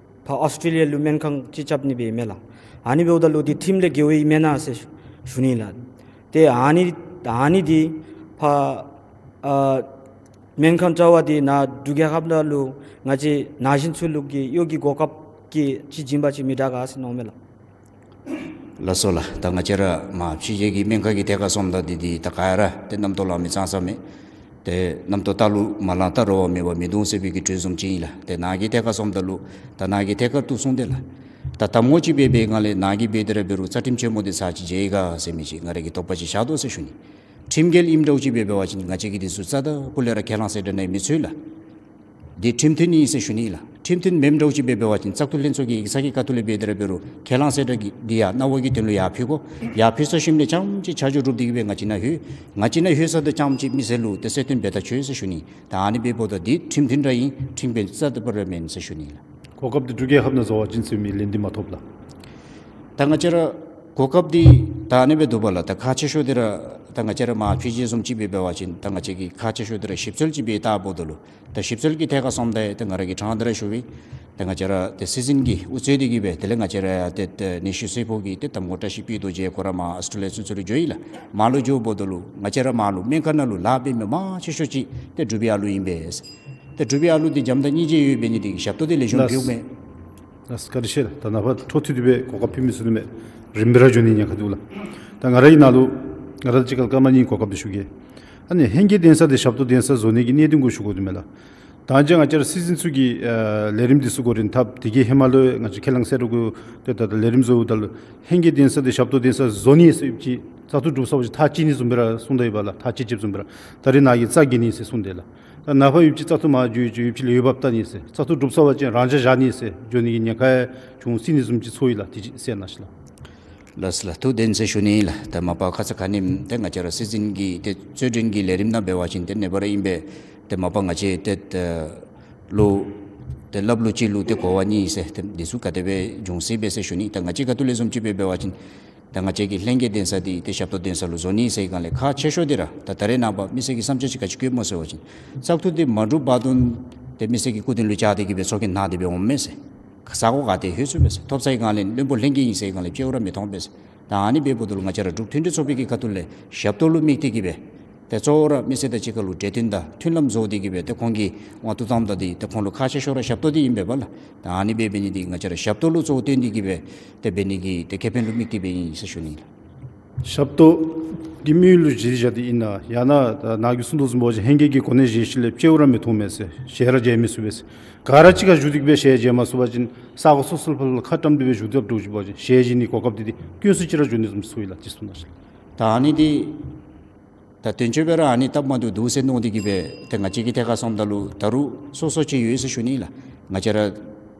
ཕར་ཨོསི་ཊྲེ་ལི་ཡ་ལུ་སྨན་ཁང་ཅིག་རྐྱབ་ནི་སྦེ་ཨིན་མས་ལགས། ཨ་ནི་འབདཝ་ད་ལུ་འདི་ཁྲིམས་ལས་འགལ་བ་ཨིན་མེན་ན་ཟེར་ཞུ་ནི་ལགས། ཏེ་ཨ་ནི་ཨ་ནི་འདི་ཕར་ཨ་སྨན་ཁང་རྐྱབ་པ་འདི་ནཱ་འབྲུག་རྒྱལ་ཁབ་ནང་ལུ་ང་བཅས་ན་གཞོན་ཚུ་ལུ་གི་གཡོག་གི་གོ་སྐབས་ཀྱི་ཅིག་བྱིན་པ་ཅིན་མི་དྲག་ག་ཟེར་མནོཝ་མས་ལགས། ལགས་སོ་ལགས། ད་ང་བཅས་ར་མར་ཕྱི་རྒྱལ་གྱི་སྨན་ཁང་གི་ཐད་ཁར་སོངམ་ད་འདི་འདི་ད་ག་ར་ཏེ་རྣམ་རྟོག་ལང་མི་ཙང་ཙ་མས། ཏེ་རྣམ་རྟོག་བལྟ་ལུ་མ་ལང་ད་རོ་བ་མེད་པར་མི་གདུང་ཟེར་བའི་གི་གྲོས་བཟུམ་ཅིག་ཨིན་ལགས། ཏེ་ནཱ་གི་ཐད་ཁར་སོངམ་ད་ལུ་ད་ནཱ་གི་ཐད་ཁར་ཏེ་གསུངས་ཏེ་ལགས། ད་དང་པོ་ཅིག་འབད་བའི་སྒང་ལས་ནཱ་གིས་འབད་དེ་ར་འབད་རུང་རྩ་ཁྲིམས་ཆེན་མོ་འདི་ཚར་ཅིག་བརྗེ་ཡི་ག་ཟེར་མི་ཅིག་ང་ར་གི་དོགས་པ་ཅིག་ཤར་དོ་ཟེར་ཞུ་ནི། ཁྲིམས་འགལ་ཨིནམ་འདྲཝ་ཅིག་འབད་འབད་བ་ཅིན་ང་བཅས་ཀྱིས་འདི་ཚུ་རྩ་དང་སྤུ་ལས་ར་ཁས་བླངས་གསལ་བསྒྲགས་ནང་མི་ཚུད་ལགས། འདི་ཁྲིམས་མཐུན་ཨིན་ཟེར་ཞུ་ནི་ལགས། ཁྲིམས་མཐུན་མེནམ་འདྲཝ་ཅིག་འབད་འབད་བ་ཅིན་བཙག་འཐུ་ལྷན་ཚོགས་ཀྱི་ཡིག་ཚང་གི་ཁ་ཐུག་ལས་འབད་དེ་ར་འབད་རུང་ཁས་བླངས་གསལ་བསྒྲགས་ཀྱི་འདི་ཡར་གནང་བ་གི་དོན་ལུ་ཡར་ཕུལ་དགོ། ཡར་ཕུལ་ཚར་ཞིནམ་ལས་རྐྱངམ་ཅིག་ཆ་འཇོག་གྲུབ་སྟེ་གིས་སྦེ་ང་བཅས་ནང་ལྷོད། ང་བཅས་ནང་ལྷོད་ཚར་ཏེ་རྐྱངམ་ཅིག་མི་སེར་ལུ་ཏེ་གསལ་སྟོན་འབད་ད་ཆོག་ཟེར་ཞུ་ནི། ད་ཨ་ནི་འབདཝ་ད་འདི་ཁྲིམས་མཐུན་ར་ཨིན། ཁྲིམས་འགལ་རྩ་དང་སྤུ་ལས་མེན་ཟེར་ཞུ་ནི་ལགས། གོ་སྐབས་འདི་འབྲུག་རྒྱལ་ཁབ་ནང་བཟོ་བ་ཅིན་ཟེར་མི་ལན་འདི་མ་ཐོབ་ལགས། ད་ང་བཅས་ར་གོ་སྐབས་འདི་ད་ཨ་ནི་སྦེ་འདུག་པ་ལགས། ད་ཁག་ཆེ་ཤོས་འདི་ར་ད་ང་བཅས་ར་མར་ཕྱི་རྒྱལ་བཟུམ་ཅིག་འབད་འབད་བ་ཅིན་ད་ང་བཅས་ཀྱི་ཁག་ཆེ་ཤོས་འདི་ར་ཞིབ་འཚོལ་ཅིག་འབད་བལྟཝ་ད་ལུ་ད་ཞིབ་འཚོལ་གྱི་ཐད་ཁར་སོངམ་ད་ད་ང་ར་གིས་ཕྲང་སྟེ་ར་ཞུ་བས། ད་ང་བཅས་ར་ཏེ་སྲིད་འཛིན་གྱིས་དབུ་གཙོས་ཏེ་གིས་སྦེ་དེ་ལས་ང་བཅས་ར་ཡང་ཏེ་ཏེ་ནེ་ཤིབ་སེར་པོ་གི་ཏེ་དམ་ངོ་བཀྲ་ཤིས་པི་རྡོ་རྗེ་ཁོ་ར་མར་ཨོསི་ཊྲེ་ལི་ཡ་ཚུན་ཚོད་ལུ་འགྱོ་ཡི་ལགས། མར་ལུ་འགྱོཝ་ད་ལུ་ང་བཅས་ར་མར་ལུ་སྨན་ཁང་ནང་ལུ་ལཱ་འབད་མི་མང་ཆེ་ཤོས་ཅིག་ཏེ་འབྲུག་པའི་ཨ་ལུ་ཨིན་པས། ཏེ་འབྲུག་པའི་ཨ་ལུ་འདི་འཇམ་དང་སྙིང་རྗེ་ཡོད་པའི་ནི་འདི་གིས་ཞབས་ཏོག་འདི་ལེགས་ཤོམ་ལགས། ཕུལཝ་མས། ལགས་སོ། བཀའ་དྲིན་ཆེ་ལགས། ད་ནཱ་ཕར་འཕྲོ་མཐུད་དེ་སྦེ་གོ་སྐབས་ཕུལ་མི་ཚུགས་ནི་མས། རིམ་པ་ར་འགྱོ་ནི་ཉེན་ཁ་འདུག་ལགས། ད་ང་ར་གི་ནང་ལུ་ང་ར་གཅིག་ཁར་སྐར་མ་གཉིས་གོ་སྐབས་འདི་ཞུ་གེ། ཨ་ནི་ཧེང་སྐལ་ལྡན་ས་འདི་ཞབས་ཏོག་ལྡན་ས་བཟོ་ནི་གི་གནད་དོན་གུ་ཞུ་དགོ་དོ་མས་ལགས། ད་ཅི་ང་བཅས་ར་སྲིད་འཛིན་ཚུ་གིས་ཨ་ལས་རིམ་འདི་ཚུ་འགོ་འདྲེན་འཐབ་དེ་གི་ཧེ་མ་ལུ་ང་བཅས་ཁས་བླངས་གསལ་བསྒྲགས་གུ་ཏེ་ད་ལྟོ་ལས་རིམ་བཟོཝ་ད་ལུ་ཧེང་སྐལ་ལྡན་ས་འདི་ཞབས་ཏོག་ལྡན་ས་བཟོ་ནི་ཟེར་ཡོདཔ་ཅིག་བཙག་འཐུ་གྲུབ་ཚར་བ་ཅིན་ཐག་བཅད་ནི་བཟུམ་སྦེ་ར་གསུངས་ད་ཡོདཔ་ལགས། ཐག་བཅད་བཅདཔ་བཟུམ་སྦེ་ར། ད་རེས་ནཱ་གིས་རྩ་འགེངས་ནི་ཟེར་གསུངས་ཏེ་ལགས། ད་ནཱ་ཕར་ཡོདཔ་ཅིག་བཙག་འཐུ་མར་འགྱོ་ཡོདཔ་ཅིག་ལས་འོས་འབབ་བལྟ་ནི་ཟེར། བཙག་འཐུ་གྲུབ་ཚར་བ་ཅིན་རང་འཇགས་བཞག་ནི་ཟེར་འགྱོ་ནི་གི་ཉེན་ཁ་ཡང་བྱུང་སྲིད་ནི་བཟུམ་ཅིག་ཚོར་ཡི་ལགས། དེ་ཅིག་གསལ་གནང་ཤིག་ལགས། ལགས་སོ་ལགས། ཐུགས་བདེན་ཟེར་ཞུ་ནི་ལགས། ད་མ་པ་ཁ་ཙ་ཁ་ཉིནམ་ཏེ་ང་བཅས་ར་སྲིད་འཛིན་གྱི་ཏེ་རྩོད་འགྲན་གྱི་ལས་རིམ་ནང་འབད་བ་ཅིན་ཏེ་ནེ་པ་ར་ཨིན་པས། ཏེ་མ་པ་ང་བཅས་ཏེ་ལོ་ཏེ་སླབ་ལོ་ཅིག་ལུ་ཏེ་གོ་བ་གཉིས་ཟེར་ཏེ་འདི་ཚུ་ག་དེ་སྦེ་འབྱུང་སྲིད་པས་ཟེར་ཞུ་ནི། ད་ང་བཅས་ཁ་ཐུག་ལས་བཟུམ་ཅིག་འབད་འབད་བ་ཅིན་ ད་ང་བཅས་ཀྱི་ལྷན་རྒྱས་འདོན་ས་འདི་ཏེ་ཞབས་ཏོག་འདོན་ས་ལུ་བཟོ་ནི་ཟེར་སྒང་ལས་ཁག་ཆེ་ཤོས་འདི་ར་ད་ད་རེས་ནངས་པ་མི་སེར་གྱི་བསམ་འཆར་ཅིག་ག་ཅི་བཀོདཔ་སྨོ་ཟེར་བ་ཅིན་བཙག་འཐུ་འདི་མ་གྲུབ་བར་དུ་ཏེ་མི་སེར་གྱི་སྐུ་མདུན་ལུ་བཅར་ཏེ་གི་སྦེ་ཚོགས་རྒྱན་གནང་སྟེ་སྦེ་འོངམ་མས་ཟེར། ས་གོ་ག་ཏེ་ལྷོད་ཚུགས་པས་ཟེར། ཐོབ་ཚར་བའི་སྒང་ལས་བློན་པོ་ལྷན་རྒྱས་ཨིན་ཟེར་སྒང་ལས་བཅརཝ་ར་མི་མཐོང་པས་ཟེར། ད་ཨ་ནི་འབདཝ་ད་ལུ་ང་བཅས་ར་འབྲུག་མཐུན་སྒྲིལ་ཚོགས་པའི་གི་ཁ་ཐུག་ལས་ཞབས་ཏོག་ལུ་དམིགས་ཏེ་གི་སྦེ་ཏེ་གཙོ་བོ་ར་མི་སེར་དང་གཅིག་ཁར་ལུ་འབྲེལ་མཐུད་དང་མཐུན་ལམ་བཟོ་སྟེ་གི་སྦེ་ཏེ་ཁོང་གི་དབང་དུ་བཏངམ་ད་འདི་ཏེ་ཁོང་ལུ་ཁག་ཆེ་ཤོས་ར་ཞབས་ཏོག་འདི་ཨིན་པས་པ་ལགས། ད་ཨ་ནི་སྦེ་འབད་ནི་འདི་ང་བཅས་ར་ཞབས་ཏོག་ལུ་གཙོ་བོ་བཏོན་ཏེ་གི་སྦེ་ཏེ་འབད་ནི་གི་ཏེ་ཁེ་ཕན་ལུ་དམིགས་ཏེ་སྦེ་ཨིན་ཟེར་ཞུ་ནི་ལགས། ཞབས་ཏོག་གི་དམིགས་ཡུལ་ལུ་གཞི་བཞག་སྟེ་ཨིན་ན་ཡང་ན་ད་ནཱ་གིས་གསུངས་དོ་བཟུམ་འབད་བ་ཅིན་ལྷན་རྒྱས་ཀྱིས་གོ་གནས་བཞེས་ཞིནམ་ལས་བཅརཝ་ར་མི་མཐོང་མས་ཟེར། ཞལ་ར་མཇལ་མི་ཚུགས་པས་ཟེར། ག་ར་གཅིག་ཁར་བཞུགས་ཏེ་གི་སྦེ་ཞལ་མཇལ་མ་ཚུགས་པ་ཅིན་ས་གོ་སོ་སོ་ལུ་ཕར་ལུ་ཁ་བཀྲམ་སྟེ་སྦེ་བཞུགས་ཏེ་འགྱོ་བཅུག་པ་ཅིན་ཞལ་མཇལ་ནི་གོ་སྐབས་འདི་ཏེ་ཀུན་སུ་ཅིག་ར་འབྱུང་ནི་བཟུམ་ཅིག་ཚོར་ཡི་ལགས། ཅིག་གསུངས་གནང་ཤིག་ལགས། ད་ཨ་ནི་འདི་ད་དོན་གཅོད་སྦེ་ར་ཨ་ནི་སྟབས་མ་བདེཝ་འདུག་ཟེར་མནོ་སྟེ་གི་སྦེ་ཏེ་ང་བཅས་ཀྱི་ཐད་ཁར་སོངམ་ད་ལུ་ད་རུང་སོ་སོ་ཅིག་ཡོད་ཟེར་ཞུ་ནི་ལགས། ང་བཅས་ར་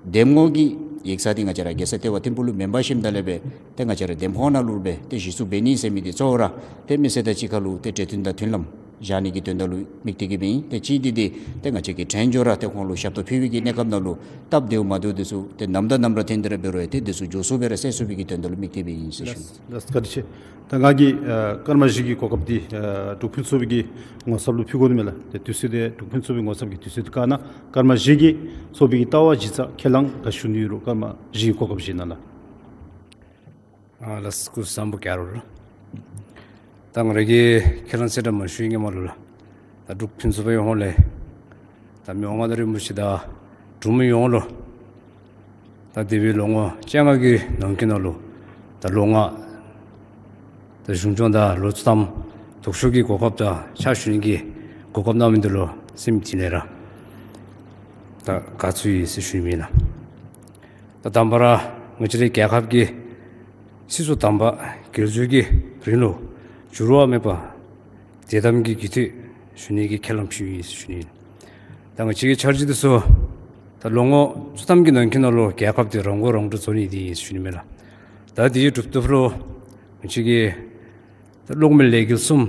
འདེམས་ངོ་གི་ཡིག་ཚང་འདི་ང་བཅས་ར་རྒྱལ་ས་ལྟེ་བ་ཐིམ་ཕུག་ལུ་མེན་པར་ཞིནམ་ད་ལས་སྦེ་ཏེ་ང་བཅས་ར་འདེམས་ཁོངས་ནང་ལུ་སྦེ་ཏེ་གཞི་བཙུགས་འབད་ནི་ཟེར་མི་འདི་གཙོ་བོ་ར་ཏེ་མི་སེར་དང་གཅིག་ཁར་ལུ་ཏེ་འབྲེལ་མཐུད་དང་མཐུན་ལམ་བཞག་ནི་གི་དོན་དག་ལུ་དམིགས་ཏེ་གི་སྦེ་ཨིན། ཏེ་གཅིག་འདི་འདི་ཏེ་ང་བཅས་ཀྱི་དྲན་འབྱོར་ར་ཏེ་ཁོང་ལུ་ཞབས་ཏོག་ཕུལ་བའི་གི་གནས་སྐབས་ནང་ལུ་སྟབས་བདེཝ་མ་བདེཝ་འདི་ཚུ་ཏེ་ནམ་དང་ནམ་ར་ཐོན་ཏེ་ར་འབད་རུང་ཏེ་འདི་ཚུ་མགྱོགས་སུ་སྦེ་ར་སེལ་ཚུགས་པའི་གི་དོན་དག་ལུ་དམིགས་ཏེ་སྦེ་ཨིན་ཟེར་ཞུ། ལགས་ལགས་བཀའ་དྲིན་ཆེ། ད་ང་གིས་ཨ་སྐར་མ་བཞི་གི་གོ་སྐབས་འདི་ཨ་འབྲུག་ཕུན་ཚོགས་པའི་གི་ངོ་ཚབ་ལུ་ཕུལ་དགོ་ནི་མས་ལགས། ཏེ་དུས་ཚོད་འདི་འབྲུག་ཕུན་ཚོགས་པའི་ངོ་ཚབ་ཀྱི་དུས་ཚོད་འདི་བཀག་གནང་། སྐར་མ་བཞི་གི་ཚོགས་པའི་གི་ལྟ་བ་གཞི་རྩ་ཁས་བླངས་ག་ཞུ་ནི་ཡོད་རུང་སྐར་མ་བཞི་གི་གོ་སྐབས་བཞེས་གནང་ལགས། ཨ་ལགས་སོ། སྐུ་གཟུགས་བཟང་པོ་ག་ར་ལུ། ད་ང་ར་གིས་ཁས་བླངས་གསལ་བསྒྲགས་མ་ཞུ་བའི་སྔོན་མ་ལུ་ལགས། ད་འབྲུག་ཕུན་ཚོགས་པའི་ཧོངས་ལས་ད་མི་དབང་མངའ་བདག་རིན་པོ་ཆེ་དང་འབྲུག་མི་ཡོངས་ལུ་ད་འདས་པའི་ལོ་ངོ་བཅོ་ལྔ་གི་ནང་འཁོད་ནང་ལུ་ད་ལོ་ལྔ་ད་གཞུང་སྐྱོང་དང་ལོ་བཅུ་ཐམ་ལྡོག་ཕྱོགས་ཀྱི་གོ་སྐབས་དང་ཕྱག་ཞུ་ནི་གི་གོ་སྐབས་གནང་མི་འདི་ལུ་སེམས་གཏིང་ལས་ར་ད་དགའ་ཚོར་ཡོད་ཟེར་ཞུ་ནི་མས་ལགས། ད་དང་པ་ར་ང་བཅས་རའི་རྒྱལ་ཁབ་ཀྱི་སྲིད་ཚོགས་དང་པ་སྒེར་གཅོད་ཀྱི་རིང་ལུ་འགྱུར་བ་མེད་པར་དད་དམ་གྱི་རྒྱུད་སྟོད་ཞུ་ནི་གི་ཁས་བླངས་ཕུལ་ཡི་ཟེར་ཞུ་ནི། ད་ང་བཅས་ཀྱི་འཆར་གཞི་འདི་ཚུ་ད་ལོ་ངོ་བཅུ་ཐམ་གྱི་ནང་འཁོད་ནང་ལུ་རྒྱལ་ཁབ་འདི་རང་མགོ་རང་འདྲོངས་བཟོ་ནི་འདི་ཨིན་ཟེར་ཞུ་ནི་མས་ལགས། ད་འདི་སྒྲུབ་ཐབས་ལུ་ང་བཅས་ཀྱིས་ད་གློག་མེ་ལས་འགུལ་གསུམ་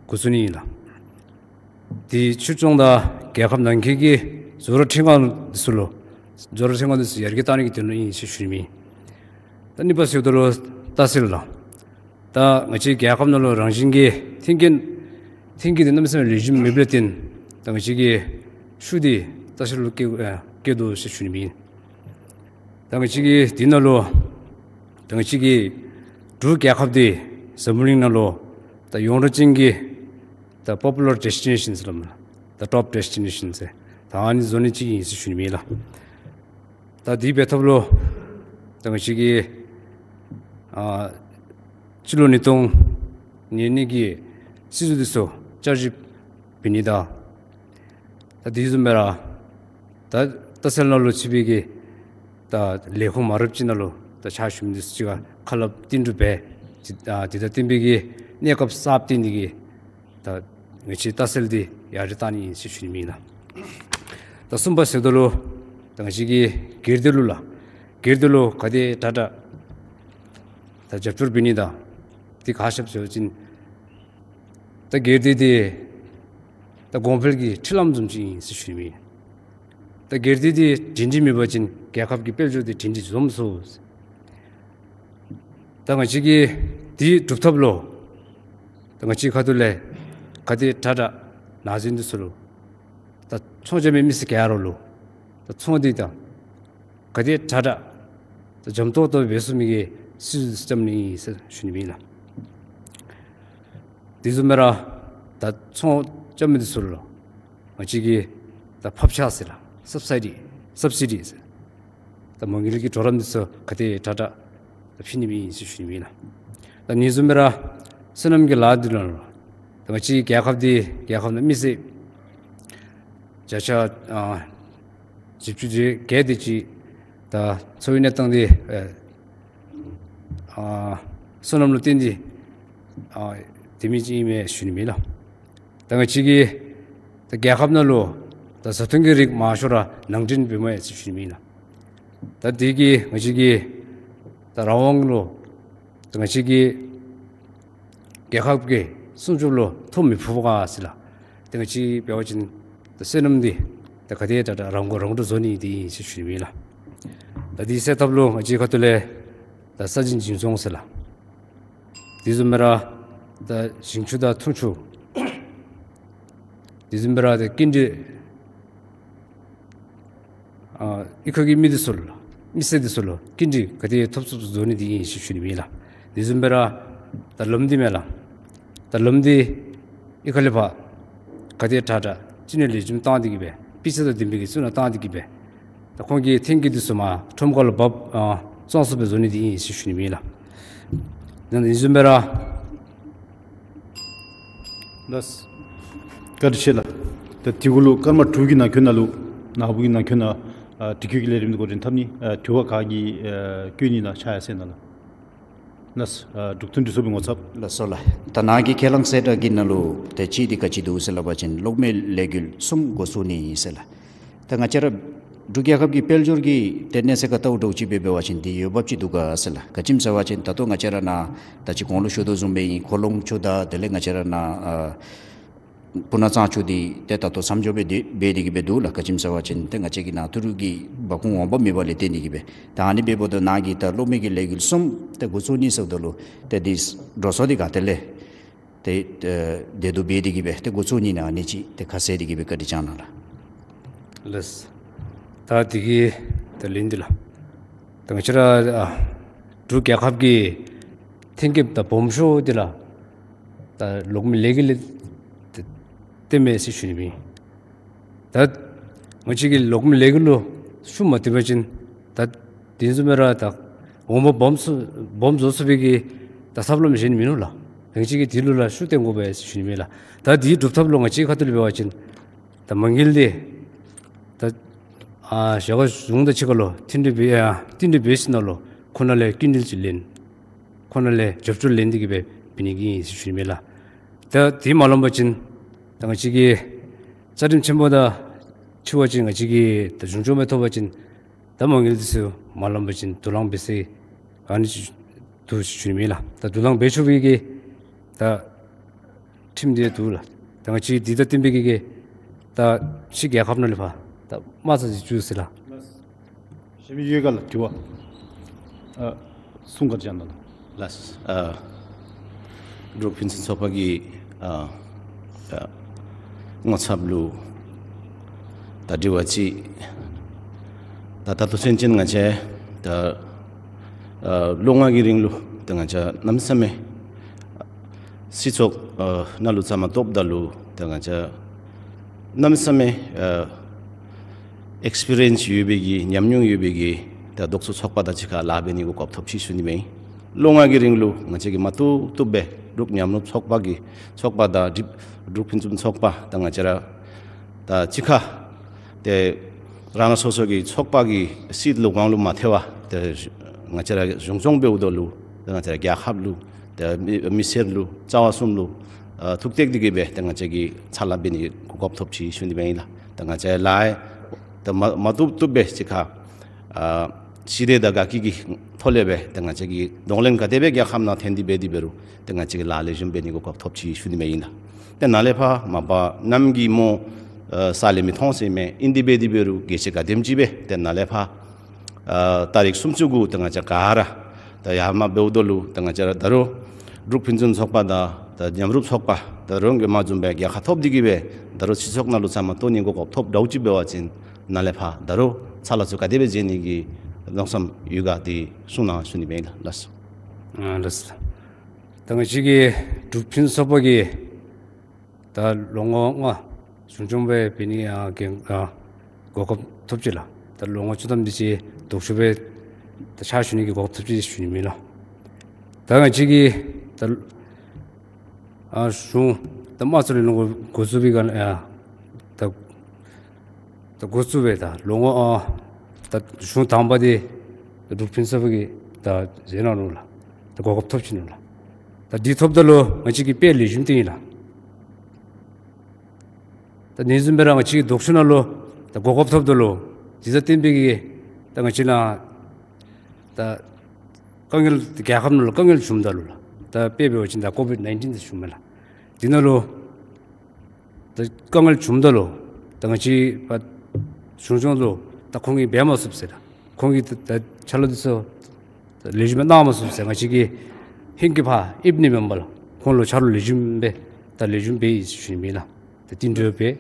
འགོ་བཙུགས་ནི་ཨིན་ལགས། དེ་ཕྱིར་ཚོང་དང་རྒྱལ་ཁབ་ནང་འཁོད་ཀྱི་བཟོ་གྲྭ་ཁྲི་ཁང་འདི་ཚུ་ལུ་བཟོ་གྲྭ་ཁྲི་ཁང་འདི་ཚུ་ཡར་རྒྱས་གཏང་ནི་གི་དོན་ལུ་ཨིན་ཟེར་ཞུ་ནི་མས། ད་གཉིས་པ་ཟེརཝ་ད་ལུ་ལྟ་བཤལ་ལགས། ད་ང་བཅས་རྒྱལ་ཁབ་ནང་ལུ་རང་བཞིན་གྱི་ཐོན་སྐྱེད་ཐོན་སྐྱེད་འདི་གནམ་མེད་ས་མེད་ལེགས་ཤོམ་མེདཔ་ལས་བརྟེན་ད་ང་བཅས་ཀྱི་ཤུགས་འདི་ལྟ་བཤལ་ལུ་བསྐྱེད་ཨ་བསྐྱེད་དོ་ཟེར་ཞུ་ནི་མས། ད་ང་བཅས་ཀྱི་འདི་ནང་ལུ་ད་ང་བཅས་ཀྱི་འབྲུག་རྒྱལ་ཁབ་འདི་འཛམ་བུ་གླིང་ནང་ལུ་ད་ཡོངས་གྲགས་ཅན་གྱི་ད་པོ་པུ་ལར་ཌེ་སི་ཊི་ནེ་ཤཱན་ཟེར་སླབ་མས། ད་ཊོཔ་ཌེ་སི་ཊི་ནེ་ཤཱན་ཟེར་ད་ཨ་ནི་བཟོ་ནི་ཅིག་ཨིན་ཟེར་ཞུ་ནི་མས་ལགས། ད་འདི་འབད་ཐབས་ལུ་ད་ང་བཅས་ཀྱི་ཨ་སྤྱི་ལོ་ཉིས་སྟོང་ཉེར་གཉིས་ཀྱི་སྲིད་བྱུས་འདི་ཚུ་བསྐྱར་ཞིབ་འབད་ནི་དང་ད་དེ་བཟུམ་སྦེ་ར་ད་ལྟ་གསལ་ནང་ལུ་ཚུད་པའི་གི་ད་ལས་ཁུངས་མ་འདྲཝ་ཅིག་ནང་ལུ་ད་ཕྱག་ཞུ་མི་འདི་ཚུ་གཅིག་ཁར་ཁ་སླབ་བསྟུན་གྲོས་འབད་ཨ་དེ་དང་བསྟུན་པའི་གི་གནས་སྐབས་གསརཔ་བཏོན་ནི་གི་ད་ང་བཅས་ལྟ་གསལ་འདི་ཡར་རྒྱས་གཏང་ནི་ཨིན་ཟེར་ཞུ་ནི་མས་ལགས། ད་གསུམ་པ་ཟེརཝ་ད་ལུ་ད་ང་བཅས་ཀྱི་སྒེར་སྡེ་ལུ་ལགས། སྒེར་སྡེ་ལུ་ག་དེ་དྲག་དྲག་ད་རྒྱབ་སྐྱོར་འབད་ནི་དང་དེ་ག་ཅི་སྦེ་ཟེར་བ་ཅིན་ད་སྒེར་སྡེ་འདི་ད་གོང་འཕེལ་གྱི་འཕྲུལ་ལམ་བཟུམ་ཅིག་ཨིན་ཟེར་ཞུ་ནི་མས། ད་སྒེར་སྡེ་འདི་སྒྲིང་སྒྲི་མེད་པ་ཅིན་རྒྱལ་ཁབ་ཀྱི་དཔལ་འབྱོར་འདི་སྒྲིང་སྒྲི་འཛོམས་སོ། ད་ང་བཅས་ཀྱིས་འདི་སྒྲུབ་ཐབས་ལུ་ད་ང་བཅས་ཁ་ཐུག་ལས་ག་དེ་དྲག་དྲག་ནང་འཛུལ་འདི་ཚུ་ལུ་ད་ཚོང་རྐྱབ་མི་མི་སེར་ག་ར་ལུ་ད་ཚོང་འདི་ད་ག་དེ་དྲག་དྲག་ད་འཇམ་ཏོག་ཏོ་འབད་ཚུགས་མི་གི་སྲིད་བྱུས་འདི་བརྩམ་ནི་ཨིན་ཟེར་ཞུ་ནི་མས་ལགས། དེ་བཟུམ་སྦེ་ར་ད་ཚོང་རྐྱབ་མི་འདི་ཚུ་ལུ་ང་བཅས་ཀྱིས་ད་ཕབ་ཆག་ཟེར་ལགས། སབ་སི་ཌི་སབ་སི་ཌི་ཟེར་ད་མ་དངུལ་གྱི་གྲོགས་རམ་འདི་ཚུ་ག་དེ་དྲག་དྲག་ད་ཕུལ་ནི་མས་ཟེར་ཞུ་ནི་མས་ལགས། ད་གཉིས་བཟུམ་སྦེ་ར་སོ་ནམ་གྱི་ལཱ་འདི་ལུ་ད་ང་བཅས་རྒྱལ་ཁབ་འདི་རྒྱལ་ཁབ་ནང་མི་སེར་བརྒྱ་ཆ་ཨ་བཞི་བཅུ་ཞེ་བརྒྱད་དེ་ཅིག་ད་འཚོ་བའི་གནས་སྟངས་འདི་ཨ་ཨ་སོ་ནམ་ལུ་བརྟེན་ཏེ་ཨ་སྡོད་མི་ཅིག་ཨིན་མས་ཞུ་ནི་མས་ལགས། ད་ང་བཅས་ཀྱི་ད་རྒྱལ་ཁབ་ནང་ལུ་ད་བཟའ་འཐུང་གི་རིགས་མང་ཤོས་ར་ནང་འདྲེན་འབདཝ་མས་ཟེར་ཞུ་ནི་མས་ལགས། ད་དེ་གིས་ང་བཅས་ཀྱི་ད་རང་དབང་ལུ་ད་ང་བཅས་ཀྱི་རྒྱལ་ཁབ་ཀྱི་སྲུང་སྐྱོབ་ལུ་ཐོ་མི་ཕོག་ག་ཟེར་ལགས། ད་ང་བཅས་འབད་བ་ཅིན་ད་སོ་ནམ་འདི་ད་ག་དེ་དྲག་དྲག་རང་མགོ་རང་འདྲོངས་བཟོ་ནི་འདི་ཨིན་ཟེར་ཞུ་ནི་མས་ལགས། ད་འདི་སེལ་ཐབས་ལུ་ང་བཅས་ཁ་ཐུག་ལས་ད་ས་ཞིང་འཛིན་སྐྱོང་ཟེར་ལགས། དེ་བཟུམ་སྦེ་ར་ད་ཞིང་ཆུ་དང་འཐུང་ཆུ། དེ་བཟུམ་སྦེ་ར་ད་སྐྱིན་འགྲུལ། ཨ་གཡུས་ཁ་གི་མི་འདི་ཚུ་ལུ་མི་སེར་འདི་ཚུ་ལུ་སྐྱིན་འགྲུལ་ག་དེ་ཐོབ་ཚུགསཔ་བཟོ་ནི་འདི་ཨིན་ཟེར་ཞུ་ནི་ཨིན་ལགས། དེ་བཟུམ་སྦེ་ར་ད་ལམ་འདི་མས་ལགས། ད་ལམ་འདི་གཡུས་ཁ་ལས་ཕར་ག་དེ་དྲག་དྲག་ཅིག་ནང་ལེགས་ཤོམ་བཏང་སྟེ་གི་སྦེ་སྤུས་ཚད་དང་ལྡན་པའི་གི་ཚུ་ནང་བཏང་སྟེ་གི་སྦེ་ད་ཁོང་གི་ཐོན་སྐྱེད་འདི་ཚུ་མར་ཁྲོམ་ཁ་ལུ་འབབ་ཨ་བཙོང་ཚུགསཔ་སྦེ་བཟོ་ནི་འདི་ཨིན་ཟེར་ཞུ་ནི་ཨིན་ལགས། ད་དེ་བཟུམ་སྦེ་ར། ལགས། བཀའ་དྲིན་ཆེ་ལགས། ད་དེ་གུ་ལུ་སྐར་མ་དྲུག་གི་ནང་འཁོད་ནང་ལུ་ནཱ་བུ་གི་ནང་འཁོད་ནང་ཨ་དྲི་བཀོད་ཀྱི་ལས་རིམ་འདི་འགོ་འདྲེན་འཐབ་ནི། ཨ་དྲི་བ་ག་གི་ཨ་བཀོད་ནི་ན་ཆ་ཡར་སེང་ནང་ལགས། ལགས། ཨ་འབྲུག་མཐུན་སྒྲིལ་ཚོགས་པའི་ངོ་ཚབ། ལགས་སོ་ལགས། ད་ནཱ་གི་ཁས་བླངས་གསལ་བསྒྲགས་ཀྱི་ནང་ལུ་ཏེ་གཅིག་འདི་ག་ཅི་འདུག་ཟེར་སླབ་པ་ཅིན་གློག་མེ་ལས་འགུལ་གསུམ་འགོ་བཙུགས་ནི་ཨིན་ཟེར་ལགས། ད་ང་བཅས་ར་འབྲུག་རྒྱལ་ཁབ་ཀྱི་དཔལ་འབྱོར་གྱི་ཏེ་གནས་ཚད་ཁར་བལྟཝ་འདྲཝ་ཅིག་འབད་བ་ཅིན་འདི་འོས་འབབ་ཅིག་འདུག་ག་ཟེར་ལགས། ག་ཅི་སྨོ་ཟེར་བ་ཅིན་ད་ལྟོ་ང་བཅས་ར་ནཱ་ད་ཅི་གོང་ལུ་ཞུ་དོ་བཟུམ་སྦེ་ཨིན། ཁོ་ལོང་ཆུ་དང་དེ་ལས་ང་བཅས་ར་ནཱ་ཨ་སྤུ་ན་གཙང་ཆུ་འདི་ཏེ་ད་ལྟོ་མཚམས་སྦྱོར་འབད་དེ་འབད་དེ་གི་སྦེ་འདུག་ལགས། ག་ཅི་སྨོ་ཟེར་བ་ཅིན་ཏེ་ང་བཅས་ཀྱི་ནཱ་ཐུ་རུ་གི་འབབ་ཁུངས་འོང་འབབ་མེད་པ་ལས་བརྟེན་ཏེ་གི་སྦེ། ད་ཨ་ནི་འབདཝ་ད་ནཱ་གི་ད་གློག་མེ་གི་ལས་འགུལ་གསུམ་ཏེ་འགོ་བཙུགས་ནི་ཟེརཝ་ད་ལུ་ཏེ་འདི་འགྲོ་སོང་འདི་ག་ཏེ་ལས་ཏེ་ཨ་དེ་འདུག་འབད་དེ་གི་སྦེ་ཏེ་འགོ་བཙུགས་ནི་ཨིན་ན་ཨ་ནི་ཅིག་ཏེ་ཁ་གསལ་ཏེ་གི་སྦེ་བཀའ་དྲིན་བསྐྱང་གནང་ལགས། ལགས། ད་དེ་གི་ད་ལན་འདི་ལགས། ད་ང་བཅས་ར་ཨ་འབྲུག་རྒྱལ་ཁབ་ཀྱི་ཐོན་སྐྱེད་དང་སྦོམ་ཤོས་འདི་ལགས། ད་གློག་མེ་ལས་འགུལ་ལས་བརྟེན་མས་ཟེར་ཞུ་ནི་ཨིན། ད་ང་བཅས་ཀྱིས་གློག་མེ་ལས་འགུལ་ལུ་ཤུགས་མ་བཏོན་པ་ཅིན་ད་དེ་བཟུམ་སྦེ་ར་ད་འོང་འབབ་སྦོམ་སུ་སྦོམ་བཟོ་ཚུགས་པའི་གི་ད་ཐབས་ལམ་གཞན་མིན་ནུག་ལགས། ང་བཅས་ཀྱིས་དེ་ལུ་ལགས་ཤུགས་བཏོན་དགོ་པས་ཟེར་ཞུ་ནི་ཨིན་ལགས། ད་དེ་སྒྲུབ་ཐབས་ལུ་ང་བཅས་ཁ་ཐུག་ལུ་འབད་བ་ཅིན་ད་མ་དངུལ་འདི་ད་ཨ་བྱ་དགའ་གཞུང་དང་གཅིག་ཁར་ལུ་མཐུན་སྒྲིལ་འབད་ཨ་མཐུན་སྒྲིལ་འབད་ཞིནམ་ལས་ཁོང་ནང་ལས་སྐྱིན་འགྲུལ་ཅིག་ལེན། ཁོང་ནང་ལས་རྒྱབ་སྐྱོར་ལེན་ཏེ་གི་སྦེ་འབད་ནི་གི་ཨིན་ཟེར་ཞུ་ནི་ཨིན་ལགས། ད་དེ་མ་ལོན་པ་ཅིན་ད་ང་བཅས་ཀྱི་རྩ་ཁྲིམས་ཆེན་པོ་དང་འཁྲིལ་བ་ཅིན་ང་བཅས་ཀྱིས་ད་གཞུང་སྐྱོང་མ་ཐོབ་པ་ཅིན་ད་མ་དངུལ་འདི་ཚུ་མ་ལོན་པ་ཅིན་དུག་རླངས་འབད་སའི་ཨ་ནི་ཅིག་འདུག་ཟེར་ཞུ་ནི་ཨིན་ལགས། ད་དུག་རླངས་འབད་ཆོག་པའི་གི་ད་ཁྲིམས་འདི་འདུག་ལགས། ད་ང་བཅས་འདི་དང་བསྟུན་པའི་གི་གི་ད་ཕྱི་རྒྱལ་ཁབ་ནང་ལས་ཕར་ད་མ་རྩ་འདི་བཙུགས་ཟེར་ལགས། གཞན་མི་ཡོད་ག་ལགས་དྲི་བ། ཨ་གསུང་བཀའ་དྲིན་བསྐྱང་གནང་ལགས། ལགས། ཨ་འབྲུག་ཕུན་སུམ་ཚོགས་པ་གི་ཨ་ཨ་ངོ་ཚབ་ལུ་ད་དྲི་བ་ཅིག། ད་ད་ལྟོ་ཚུན་ཚོད་ང་བཅས་ད་ཨ་ལོ་ལྔ་གི་རིང་ལུ་ད་ང་བཅས་གནམ་མེད་ས་མེད་སྤྱི་ཚོགས་ཨ་ནང་ལུ་བཅའ་མར་གཏོགསཔ་ད་ལུ་ད་ང་བཅས་གནམ་མེད་ས་མེད་ཨ་ཨེགསི་པི་རི་ཡེནསི་ཡོད་པའི་གི་ཉམས་མྱོང་ཡོད་པའི་གི་ད་ལྡོག་ཕྱོགས་ཚོགས་པ་དང་གཅིག་ཁར་ལཱ་འབད་ནི་གོ་སྐབས་ཐོབ་ཅི་ཟེར་ཞུ་ནི་ཨིན། ལོ་ལྔ་གི་རིང་ལུ་ང་བཅས་ཀྱིས་མ་བཏུབ་བཏུབ་སྦེ་འབྲུག་མཉམ་རུབ་ཚོགས་པ་གི་ཚོགས་པ་དང་འབྲུག་འབྲུག་ཕུན་སུམ་ཚོགས་པ་དང་ང་བཅས་ར་ད་གཅིག་ཁར་ཏེ་རང་རང་སོ་སོ་གི་ཚོགས་པ་གི་སྲིད་ལུ་དབང་ལུ་མ་ཐལ་བར་ཏེ་ང་བཅས་ར་གཞུང་སྐྱོང་འབདཝ་ད་ལུ་ཏེ་ང་བཅས་ར་རྒྱལ་ཁབ་ལུ་ཏེ་མི་མི་སེར་ལུ་རྩ་བ་གསུམ་ལུ་ཨ་ཐུག་སྟེ་གི་སྦེ་ཏེ་ང་བཅས་ཀྱིས་ཕྱག་ལཱ་འབད་ནི་གོ་སྐབས་ཐོབ་ཅི་ཟེར་ཞུ་ནི་ཨིན་ལགས། ཏེ་ང་བཅས་ལཱ་ཏེ་མ་མ་བཏུབ་བཏུབ་སྦེ་གཅིག་ཁར་ཨ་ཞི་བདེ་དང་དགའ་སྐྱིད་ཀྱི་ཐོག་ལས་སྦེ་ཏེ་ང་བཅས་ཀྱིས་གདོང་ལེན་ག་དེ་སྦེ་རྒྱལ་ཁབ་ནང་འཐོན་ཏེ་འབད་དེ་འབད་རུང་ཏེ་ང་བཅས་ཀྱིས་ལཱ་ལེགས་ཤོམ་འབད་ནི་གོ་སྐབས་ཐོབ་ཅི་ཟེར་ཞུ་ནི་ཨིན་ལགས། ཏེ་ནཱ་ལས་ཕར་མ་པ་གནམ་གྱི་མོ་ཨ་ས་ལས་མི་མཐོང་ཟེར་མི་ཨིན། དེ་སྦེ་དེ་འབད་རུང་གལ་ཆེ་ག་དེམ་ཅིག་སྦེ་ཏེ་ནཱ་ལས་ཕར་ཨ་ཏ་རིག་སུམ་ཅུ་གུ་ཏེ་ང་བཅས་ག་ར་ཏེ་ཡར་མར་འབདཝ་ད་ལུ་ཏེ་ང་བཅས་ར་ད་རུང་འབྲུག་ཕུན་སུམ་ཚོགས་པ་དང་ཏེ་མཉམ་རུབ་ཚོགས་པ་ད་རུང་གིས་མ་བཟུང་བའི་རྒྱལ་ཁ་ཐོབ་སྟེ་གི་སྦེ་ད་རུང་སྤྱི་ཚོགས་ནང་ལུ་བཅའ་མར་གཏོགས་ནི་གོ་སྐབས་ཐོབ་འདྲཝ་ཅིག་འབད་བ་ཅིན་ནཱ་ལས་ཕར་ད་རུང་ཕྱག་ལཱ་ཚུ་ག་དེ་སྦེ་མཛད་ནི་གི་མནོ་བསམ་ཡོད་ག་དེ་གསུང་གནང་ཞུ་ནི་ཨིན་ལགས། ལགས་སོ། ཨ་ལགས་སོ། ད་ང་བཅས་ཀྱི་འབྲུག་ཕུན་ཚོགས་པ་གིས་ད་ལོ་ངོ་ལྔ་གཞུང་སྐྱོང་སྦེ་འབད་ནི་ཨ་གི་ཨ་གོ་སྐབས་ཐོབ་ཅི་ལགས། ད་ལོ་ངོ་བཅུ་ཐམ་དེ་ཅིག་ལྡོག་ཕྱོགས་སྦེ་ད་ཕྱག་ཞུ་ནི་གི་གོ་སྐབས་ཐོབ་ཅི་ཟེར་ཞུ་ནི་ཨིན་ལགས། ད་ང་བཅས་ཀྱིས་ད་ཨ་གཞུང་ད་མ་རྩ་ལས་ལོ་འགོ་འགོ་བཙུགས་པའི་སྒང་ཨ་ད་ད་འགོ་བཙུགས་པའི་ད་ལོ་ངོ་ཨ་ད་གཞུང་དང་པ་འདི་འབྲུག་ཕུན་ཚོགས་པ་གིས་ད་མཛད་གནང་ནུག་ལགས། ད་གོ་སྐབས་ཐོབ་ཅི་ནུག་ལགས། ད་འདི་ཐོབ་ད་ལུ་ང་བཅས་ཀྱིས་དཔེ་ལེགས་ཤོམ་སྟོན་ཡི་ལགས། ད་ཨ་ནི་བཟུམ་སྦེ་ར་ང་བཅས་ཀྱི་ལྡོག་ཕྱོགས་ནང་ལུ་ད་གོ་སྐབས་ཐོབ་ད་ལུ་འདི་དང་བསྟུན་པའི་གི་ད་ང་བཅས་ནཱ་ད་དཀའ་ངལ་རྒྱལ་ཁབ་ནང་ལུ་དཀའ་ངལ་བྱུངམ་ད་ལུ་ལགས། ད་དཔེ་འབད་བ་ཅིན་ད་ཀོ་བིཌ་ནའིན་ཊིན་འདི་བྱུངམ་མས་ལགས། འདི་ནང་ལུ་ད་དཀའ་ངལ་བྱུངམ་ད་ལུ་ད་ང་བཅས་པ་གཞུང་སྐྱོང་ལུ་ད་ཁོང་གིས་འབད་མ་ཚུགས་ཟེར་ད་ཁོང་གིས་ད་ད་ཕྱག་ལཱ་འདི་ཚུ་ད་ལེགས་ཤོམ་སྦེ་གནང་མ་ཚུགས་ཟེར་ང་བཅས་ཀྱིས་ ཧིང་གི་ཕར་ཨིབ་ནི་མེན་པར་ལགས། ཁོང་ལུ་ཆ་རོགས་ལེགས་ཤོམ་སྦེ་ད་ལེགས་ཤོམ་འབད་ཡི་ཟེར་ཞུ་ནི་ཨིན་ལགས། ད་བསྟུན་གྲོས་འབད་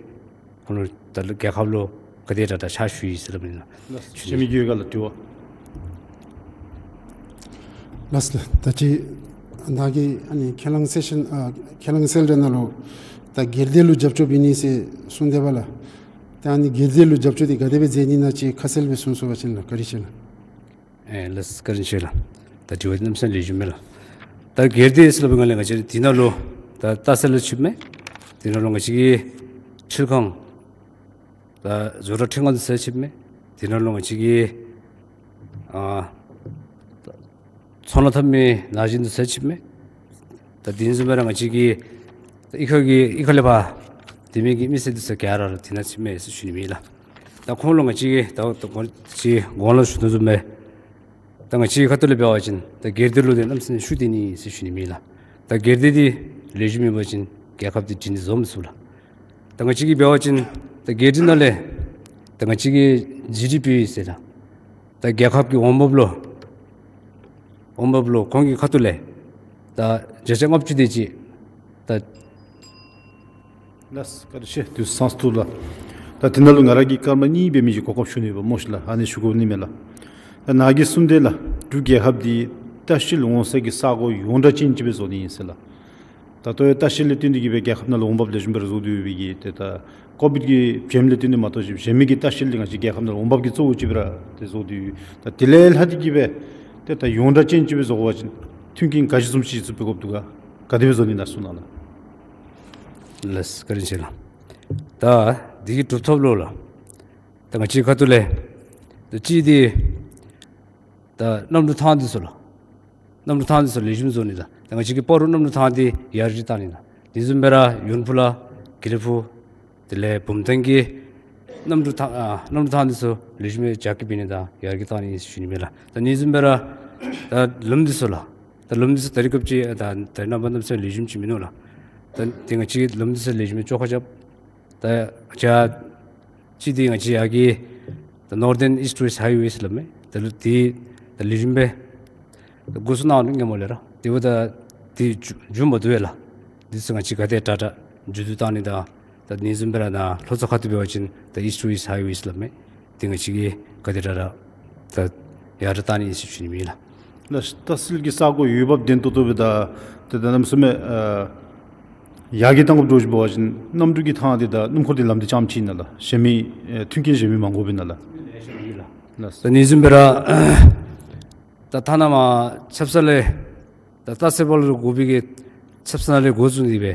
ཁོང་ལུ་ད་རྒྱལ་ཁབ་ལུ་ག་དེ་དྲག་དྲག་ཕྱག་ཞུ་ཡི་ཟེར་སླབ་ཨིན་ལགས། ཞུ་ནི། གཞན་མི་གི་ཡོད་ག་ལགས་དྲི་བ། ལགས་ལགས། ད་ཅི་ད་གི་ཨ་ནི་ཁས་བླངས་སེ་ཤན་ཨ་ཁས་བླངས་གསལ་བསྒྲགས་ནང་ལུ་ད་སྒེར་སྡེ་ལུ་རྒྱབ་སྐྱོར་འབད་ནི་ཟེར་གསུངས་དེས་པ་ལགས། ད་ཨ་ནི་སྒེར་སྡེ་ལུ་རྒྱབ་སྐྱོར་འདི་ག་དེ་སྦེ་མཛད་ནི་ཨིན་ན་ཅིག་ཁ་གསལ་སྦེ་གསུང་ཚུགས་པ་ཅིན་ལགས། བཀའ་དྲིན་ཆེ་ལགས། ཨེ་ལགས་བཀའ་དྲིན་ཆེ་ལགས། ད་དྲི་བ་འདི་གནམ་མེད་ས་མེད་ལེགས་ཤོམ་མས་ལགས། ད་སྒེར་སྡེ་ཟེར་སླབ་པའི་སྒང་ལས་ང་བཅས་འདི་ནང་ལུ་ད་རྟ་སེལ་ལུ་ཆིབས་མས། འདི་ནང་ལུ་ང་བཅས་ཀྱི་འཕྲུལ་ཁང་ད་བཟོ་གྲྭ་ཁྲི་ཁང་འདི་ཚུ་ཆིབས་མས། འདི་ནང་ལུ་ང་བཅས་ཀྱི་ཨ་ཚོང་ལཱ་འཐབ་མི་ན་གཞོན་འདི་ཚུ་ཆིབས་མས། ད་དེ་བཟུམ་སྦེ་ར་ང་བཅས་ཀྱི་ད་གཡུས་ཁ་གི་གཡུས་ཁ་ལས་ཕར་སྡོད་མི་གི་མི་སེར་འདི་ཚུ་ག་ར་ར་འདི་ནང་ཆིབས་མས་ཟེར་ཞུ་ནི་ཨིན་ལགས། ད་ཁོང་ལུ་ང་བཅས་ཀྱིས་ད་ད་གོང་ཅིག་གོང་ལུ་ཞུ་དོ་བཟུམ་སྦེ་ད་ང་བཅས་ཁ་ཐུག་ལས་འབད་བ་ཅིན་ད་སྒེར་སྡེ་ལུ་འདི་གནམ་མེད་ས་མེད་ཤུགས་བཏོན་ནི་ཟེར་ཞུ་ནི་ཨིན་ལགས། ད་སྒེར་སྡེ་འདི་ལེགས་ཤོམ་མེད་པ་ཅིན་རྒྱལ་ཁབ་འདི་སྒྲིང་སྒྲི་བཟོ་མི་ཚུགས་ལགས། ད་ང་བཅས་ཀྱིས་འབད་བ་ཅིན་ད་སྒེར་སྡེ་ནང་ལས་ད་ང་བཅས་ཀྱི་ཇི་ཌི་པི་ཟེར་ད་ད་རྒྱལ་ཁབ་ཀྱི་འོང་འབབ་ལུ་འོང་འབབ་ལུ་ཁོང་གི་ཁ་ཐུག་ལས་ད་བརྒྱ་ཆ་ལྔ་བཅུ་དེ་ཅིག་ད། ལགས་བཀའ་དྲིན་ཆེ། དུས་ཚོད་ཚང་སོང་ལགས། ད་དེ་ནང་ལུ་ང་ར་གིས་སྐར་མ་གཉིས་འབད་མི་ཅིག་གོ་སྐབས་ཞུ་ནི་ཡོདཔ་སྨོ་ཤིག་ལགས། ཨ་ནི་ཞུ་དགོ་ནི་མས་ལགས། ད་ནཱ་གིས་གསུངས་དེས་ལགས། འབྲུག་རྒྱལ་ཁབ་འདི་ལྟ་བཤལ་འོང་ས་གི་ས་གོ་ཡོངས་གྲགས་ཅན་ཅིག་སྦེ་བཟོ་ནི་ཨིན་ཟེར་ལགས། ད་ལྟོ་ཡང་ལྟ་བཤལ་ལས་བརྟེན་ཏེ་གིས་སྦེ་རྒྱལ་ཁབ་ནང་ལུ་འོང་འབབ་ལེགས་ཤོམ་སྦེ་ར་བཟོ་སྡོད་པའི་གི་ཏེ་ད་ཀོ་བིཌ་ཀྱི་བྱེམ་ལས་བརྟེན་ཏེ་མ་གཏོགས་ཅིག་གཞན་མི་གི་ལྟ་བཤལ་འདི་ང་བཅས་རྒྱལ་ཁབ་ནང་ལུ་འོང་འབབ་ཀྱི་གཙོ་བོ་ཅིག་སྦེ་ར་ཏེ་བཟོ་སྡོད་ཡོད། ད་དེ་ལས་ལྷག་སྟེ་གིས་སྦེ་ཏེ་ད་ཡོངས་གྲགས་ཅན་ཅིག་སྦེ་བཟོ་དགོ་པ་ཅིན་མཐུན་རྐྱེན་ག་ཅི་བཟུམ་ཅིག་ཚུད་པའི་དགོཔ་འདུག་ག། ག་དེ་སྦེ་བཟོ་ནི་ཨིན་ན་གསུངས་གནང་ལགས། ལགས་བཀའ་དྲིན་ཆེ་ལགས། ད་འདི་གི་གྲུབ་ཐོབ་ལུ་ལགས། ད་ང་བཅས་ཁ་ཐུག་ལས་ད་གཅིག་འདི་ད་གནམ་གྲུ་ཐང་འདི་ཚུ་ལགས། གནམ་གྲུ་ཐང་འདི་ཚུ་ལེགས་ཤོམ་བཟོ་ནི་དང་ད་ང་བཅས་ཀྱི་སྤ་རོ་གནམ་གྲུ་ཐང་འདི་ཡར་རྒྱས་བཏང་ནི་དང་དེ་བཟུམ་སྦེ་ར་ཡོན་ཕུ་ལགས་དགེ་ལེགས་ཕུ་དེ་ལས་བུམ་ཐང་གི་གནམ་གྲུ་ཐང་ཨ་གནམ་གྲུ་ཐང་འདི་ཚུ་ལེགས་ཤོམ་སྦེ་རྒྱ་སྐྱེད་འབད་ནི་དང་ཡར་རྒྱས་བཏང་ནི་ཨིན་ཟེར་ཞུ་ནི་མས་ལགས། ད་དེ་བཟུམ་སྦེ་ར་ད་ལམ་འདི་ཚུ་ལགས། ད་ལམ་འདི་ཚུ་ད་རེས་སྐབས་ཅིག་ད་ད་རེས་ནངས་པ་གནམ་མེད་ས་མེད་ལེགས་ཤོམ་ཅིག་མིན་ནུག་ལགས། ད་དེ་ང་བཅས་ལམ་འདི་ཚུ་ལེགས་ཤོམ་སྦེ་བཅོ་ཁ་རྐྱབ། ད་ང་བཅས་གཅིག་འདི་ང་བཅས་ཡར་གྱི་ད་Northern East West Highway ཟེར་སླབ་མས། ད་ལུ་འདི་ད་ལེགས་ཤོམ་སྦེ་ད་འགོ་བཙུགས་གནང་ནུག་སྔོན་མ་ལས་ར། དེ་འབདཝ་ད་འདི་མཇུག་མཇུག་མ་བསྡུ་བས་ལགས། འདི་ཚུ་ང་བཅས་ག་དེ་དྲག་དྲག་མཇུག་བསྡུ་བཏང་ནི་དང་ད་དེ་བཟུམ་སྦེ་ར་ནཱ་ལྷོ་མཚོ་ཁ་ཐུག་འབད་བ་ཅིན་ད་East West Highway ཟེར་སླབ་མས། དེ་ང་བཅས་ཀྱིས་ག་དེ་དྲག་དྲག་ད་ཡར་དྲག་བཏང་ནི་ཨིན་ཟེར་ཞུ་ནི་མས་ལགས། ལགས་ལྟ་བཤལ་གྱི་ས་གོ་ཡོདཔ་བདེན་ཏོག་ཏོ་སྦེ་ད་ཏེ་ད་གནམ་མེད་ས་མེད་ཨ་ཡར་རྒྱས་བཏང་དགོཔ་འདྲཝ་ཅིག་འབད་བ་ཅིན་གནམ་གྲུ་གི་ཐང་འདི་དང་སྣུམ་འཁོར་འདི་ལམ་འདི་རྐྱངམ་ཅིག་ཨིན་ན་ལགས། གཞན་མི་ཨེ་མཐུན་རྐྱེན་གཞན་མི་མ་དགོཔ་ཨིན་ན་ལགས། ལགས། ད་དེ་བཟུམ་སྦེ་ར་ད་ཐ་ན་མར་ཆབ་གསང་ལས་ད་རྟ་སེལ་པ་ལུ་དགོ་པའི་གི་ཆབ་གསང་ལས་འགོ་བཙུགས་ཏེ་སྦེ་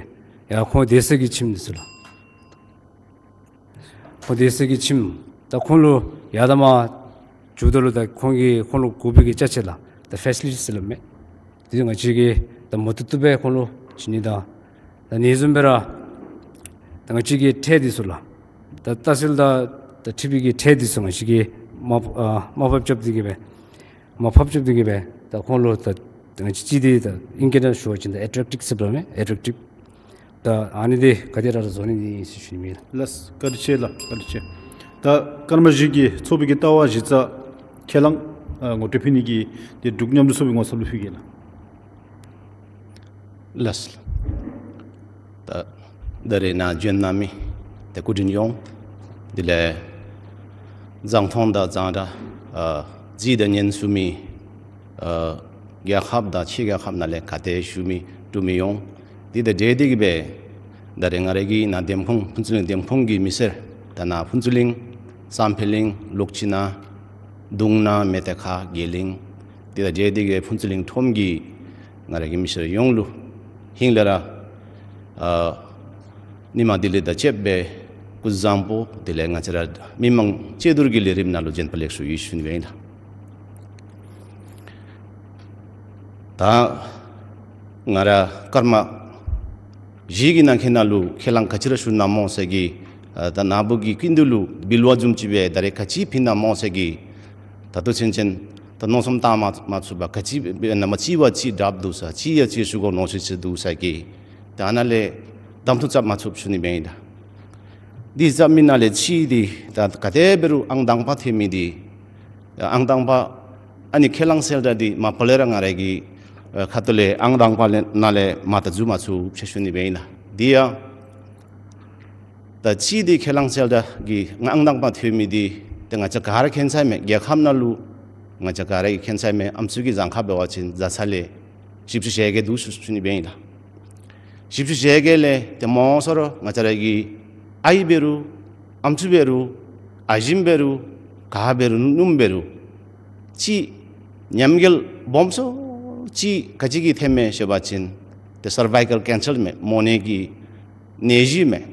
ཡར་ཁོང་སྡོད་ས་གི་ཁྱིམ་འདི་ཚུ་ལགས། ཁོང་སྡོད་ས་གི་ཁྱིམ་ད་ཁོང་ལུ་ཡར་དང་མར་འགྱོཝ་ད་ལུ་ད་ཁོང་གིས་ཁོང་ལུ་དགོ་པའི་གི་ཅ་ཆས་ལགས། ད་ཕེ་སི་ལི་ཊི་ཟེར་སླབ་མས། འདི་ང་བཅས་ཀྱིས་ད་མུ་མཐུད་དུ་སྦེ་ཁོང་ལུ་བྱིན་ནི་དང་ད་དེ་བཟུམ་སྦེ་ར་ད་ང་བཅས་ཀྱི་ཁྲལ་འདི་ཚུ་ལགས། ད་ལྟ་བཤལ་དང་ད་འཁྲིལ་བའི་གི་ཁྲལ་འདི་ཚུ་ང་བཅས་ཀྱིས་མར་ཨ་མར་ཕབ་རྐྱབ་སྟེ་གིས་སྦེ་མར་ཕབ་རྐྱབ་སྟེ་གིས་སྦེ་ད་ཁོང་ལུ་ད་ང་བཅས་གཅིག་འདི་ད་ཨིང་སྐད་ནང་ཞུ་བ་ཅིན་ད་ཨེ་ཊེག་ཊིབ་ཟེར་སླབ་མས། ཨེ་ཊེག་ཊིབ། ད་ཨ་ནི་འདི་ག་དེ་དྲག་དྲག་བཟོ་ནི་ཨིན་ཟེར་ཞུ་ནི་མས། ལགས་བཀའ་དྲིན་ཆེ་ལགས། བཀའ་དྲིན་ཆེ། ད་སྐར་མ་བཞི་གི་ཚོགས་པའི་གི་ལྟ་བ་གཞི་རྩ་ཁས་བླངས་ཨ་ངོ་སྤྲོད་ཕུལ་ནི་གི་འདི་འབྲུག་མཉམ་འབྲེལ་ཚོགས་པའི་ངོ་ཚབ་ལུ་ཕུལ་གེ་ལགས། ལགས། ད་ད་རེས་ནཱ་བྱོན་གནང་མི་ཏེ་སྐུ་མགྲོན་ཡོངས་དེ་ལས་གཟིགས་མཐོང་དང་གཟིགས་འདྲ་ཨ་གཟིགས་དང་ཉན་ཚུགས་མི་ཨ་རྒྱལ་ཁབ་དང་ཕྱི་རྒྱལ་ཁབ་ནང་ལས་ག་ཏེ་བཞུགས་མི་འབྲུག་མི་ཡོངས་འདི་དང་འབྲེལ་ཏེ་གིས་སྦེ་ད་རེས་ང་རའི་གི་ནཱ་འདེམས་ཁོངས་ཕུན་ཚོགས་གླིང་འདེམས་ཁོངས་ཀྱི་མི་སེར་ད་ནཱ་ཕུན་ཚོགས་གླིང་བསམ་འཕེལ་གླིང་ལུག་ཅིག་ནང་གདུང་ནང་མེ་ཏོག་ཁ་དགེ་གླིང་འདི་དང་འབྲེལ་ཏེ་གིས་ཕུན་ཚོགས་གླིང་ཁྲོམ་གྱི་ང་རའི་གི་མི་སེར་ཡོངས་ལུ་ཧིང་ལས་ར་ཨ་ཉི་མ་འདི་ལས་ད་ཅིག་སྦེ་སྐུ་གཟུགས་བཟང་པོ་དེ་ལས་ང་བཅས་ར་མི་མང་སྤྱི་ཟླ་གི་ལས་རིམ་ནང་ལུ་བྱོན་པ་ལེགས་སོ་ཡོད་ཞུ་ནི་ཨིན་ལགས། ད་ང་ར་སྐར་མ་བཞི་གི་ནང་འཁོད་ནང་ལུ་ཁས་བླངས་ག་ཅི་ར་ཞུ་ནི་སྨོ་ཟེར་གི་ཨ་ད་ནཱ་བུ་གི་སྐུ་མདུན་ལུ་འབུལ་བ་བཟུམ་ཅིག་སྦེ་ད་རེས་ག་ཅི་ཕུལ་ནི་སྨོ་ཟེར་གི་ད་ལྟོ་ཚུན་ཚོད་ད་མནོ་བསམ་བཏང་མ་མ་ཚུགས་པར་ག་ཅི་སྦེ་ནཱ་མ་ཅིག་བ་ཅིག་དྲགཔ་འདུག་ས་ཅིག་ཡ་ཅིག་ཞུ་དགོ་མནོ་ཤེས་ཅིག་འདུག་ས་གི་ད་ཨ་ནཱ་ལས་གདམ་འཐུ་རྐྱབ་མ་ཚུགསཔ་ཞུ་ནི་མེན་ད། འདི་རྐྱབ་མི་ནང་ལས་གཅིག་འདི་ད་ག་དེ་འབད་རུང་ཨང་དང་པ་ཐོན་མི་འདི་ཨང་དང་པ་ཨ་ནི་ཁས་བླངས་གསལ་བསྒྲགས་འདི་མ་པ་ལས་ར་ང་རའི་གི་ ཨ་ཁ་ཐུག་ལས་ཨང་དང་པ་ལས་ནང་ལས་མར་ད་འཛུལ་མ་ཚུགས་ཟེར་ཞུ་ནི་སྦེ་ཨིན་ལགས། དེ་ཡང་ད་གཅིག་འདི་ཁས་བླངས་གསལ་བསྒྲགས་ཀྱི་ཨང་དང་པ་ཐོབ་མི་འདི་ཏེ་ང་བཅས་ག་ར་མཁྱེན་ས་མས། རྒྱལ་ཁབ་ནང་ལུ་ང་བཅས་ག་ར་གིས་མཁྱེན་ས་མས། ཨམ་སྲུ་གི་གྱངས་ཁ་འབད་བ་ཅིན་བརྒྱ་ཆ་ལས་བཞི་བཅུ་ཞེ་བརྒྱད་འདུག་ཞུ་ཞུ་ནི་སྦེ་ཨིན་ལགས། བཞི་བཅུ་ཞེ་བརྒྱད་ལས་ཏེ་མང་ཤོས་ར་ང་བཅས་ར་གི་ཨའི་འབད་རུང་ཨམ་སྲུ་འབད་རུང་ཨ་ཞིམ་འབད་རུང་ག་འབད་རུང་ནུམོ་འབད་རུང་གཅིག་ཉམས་རྒུད་སྦོམ་ཤོས་ཅིག་ག་ཅི་གིས་ཐོནམ་མས་ཟེར་བ་ཅིན་ཏེ་སར་བའི་ཀཱལ་ཀེན་སར་མས། མོ་ནད་ཀྱི་ནད་གཞི་མས།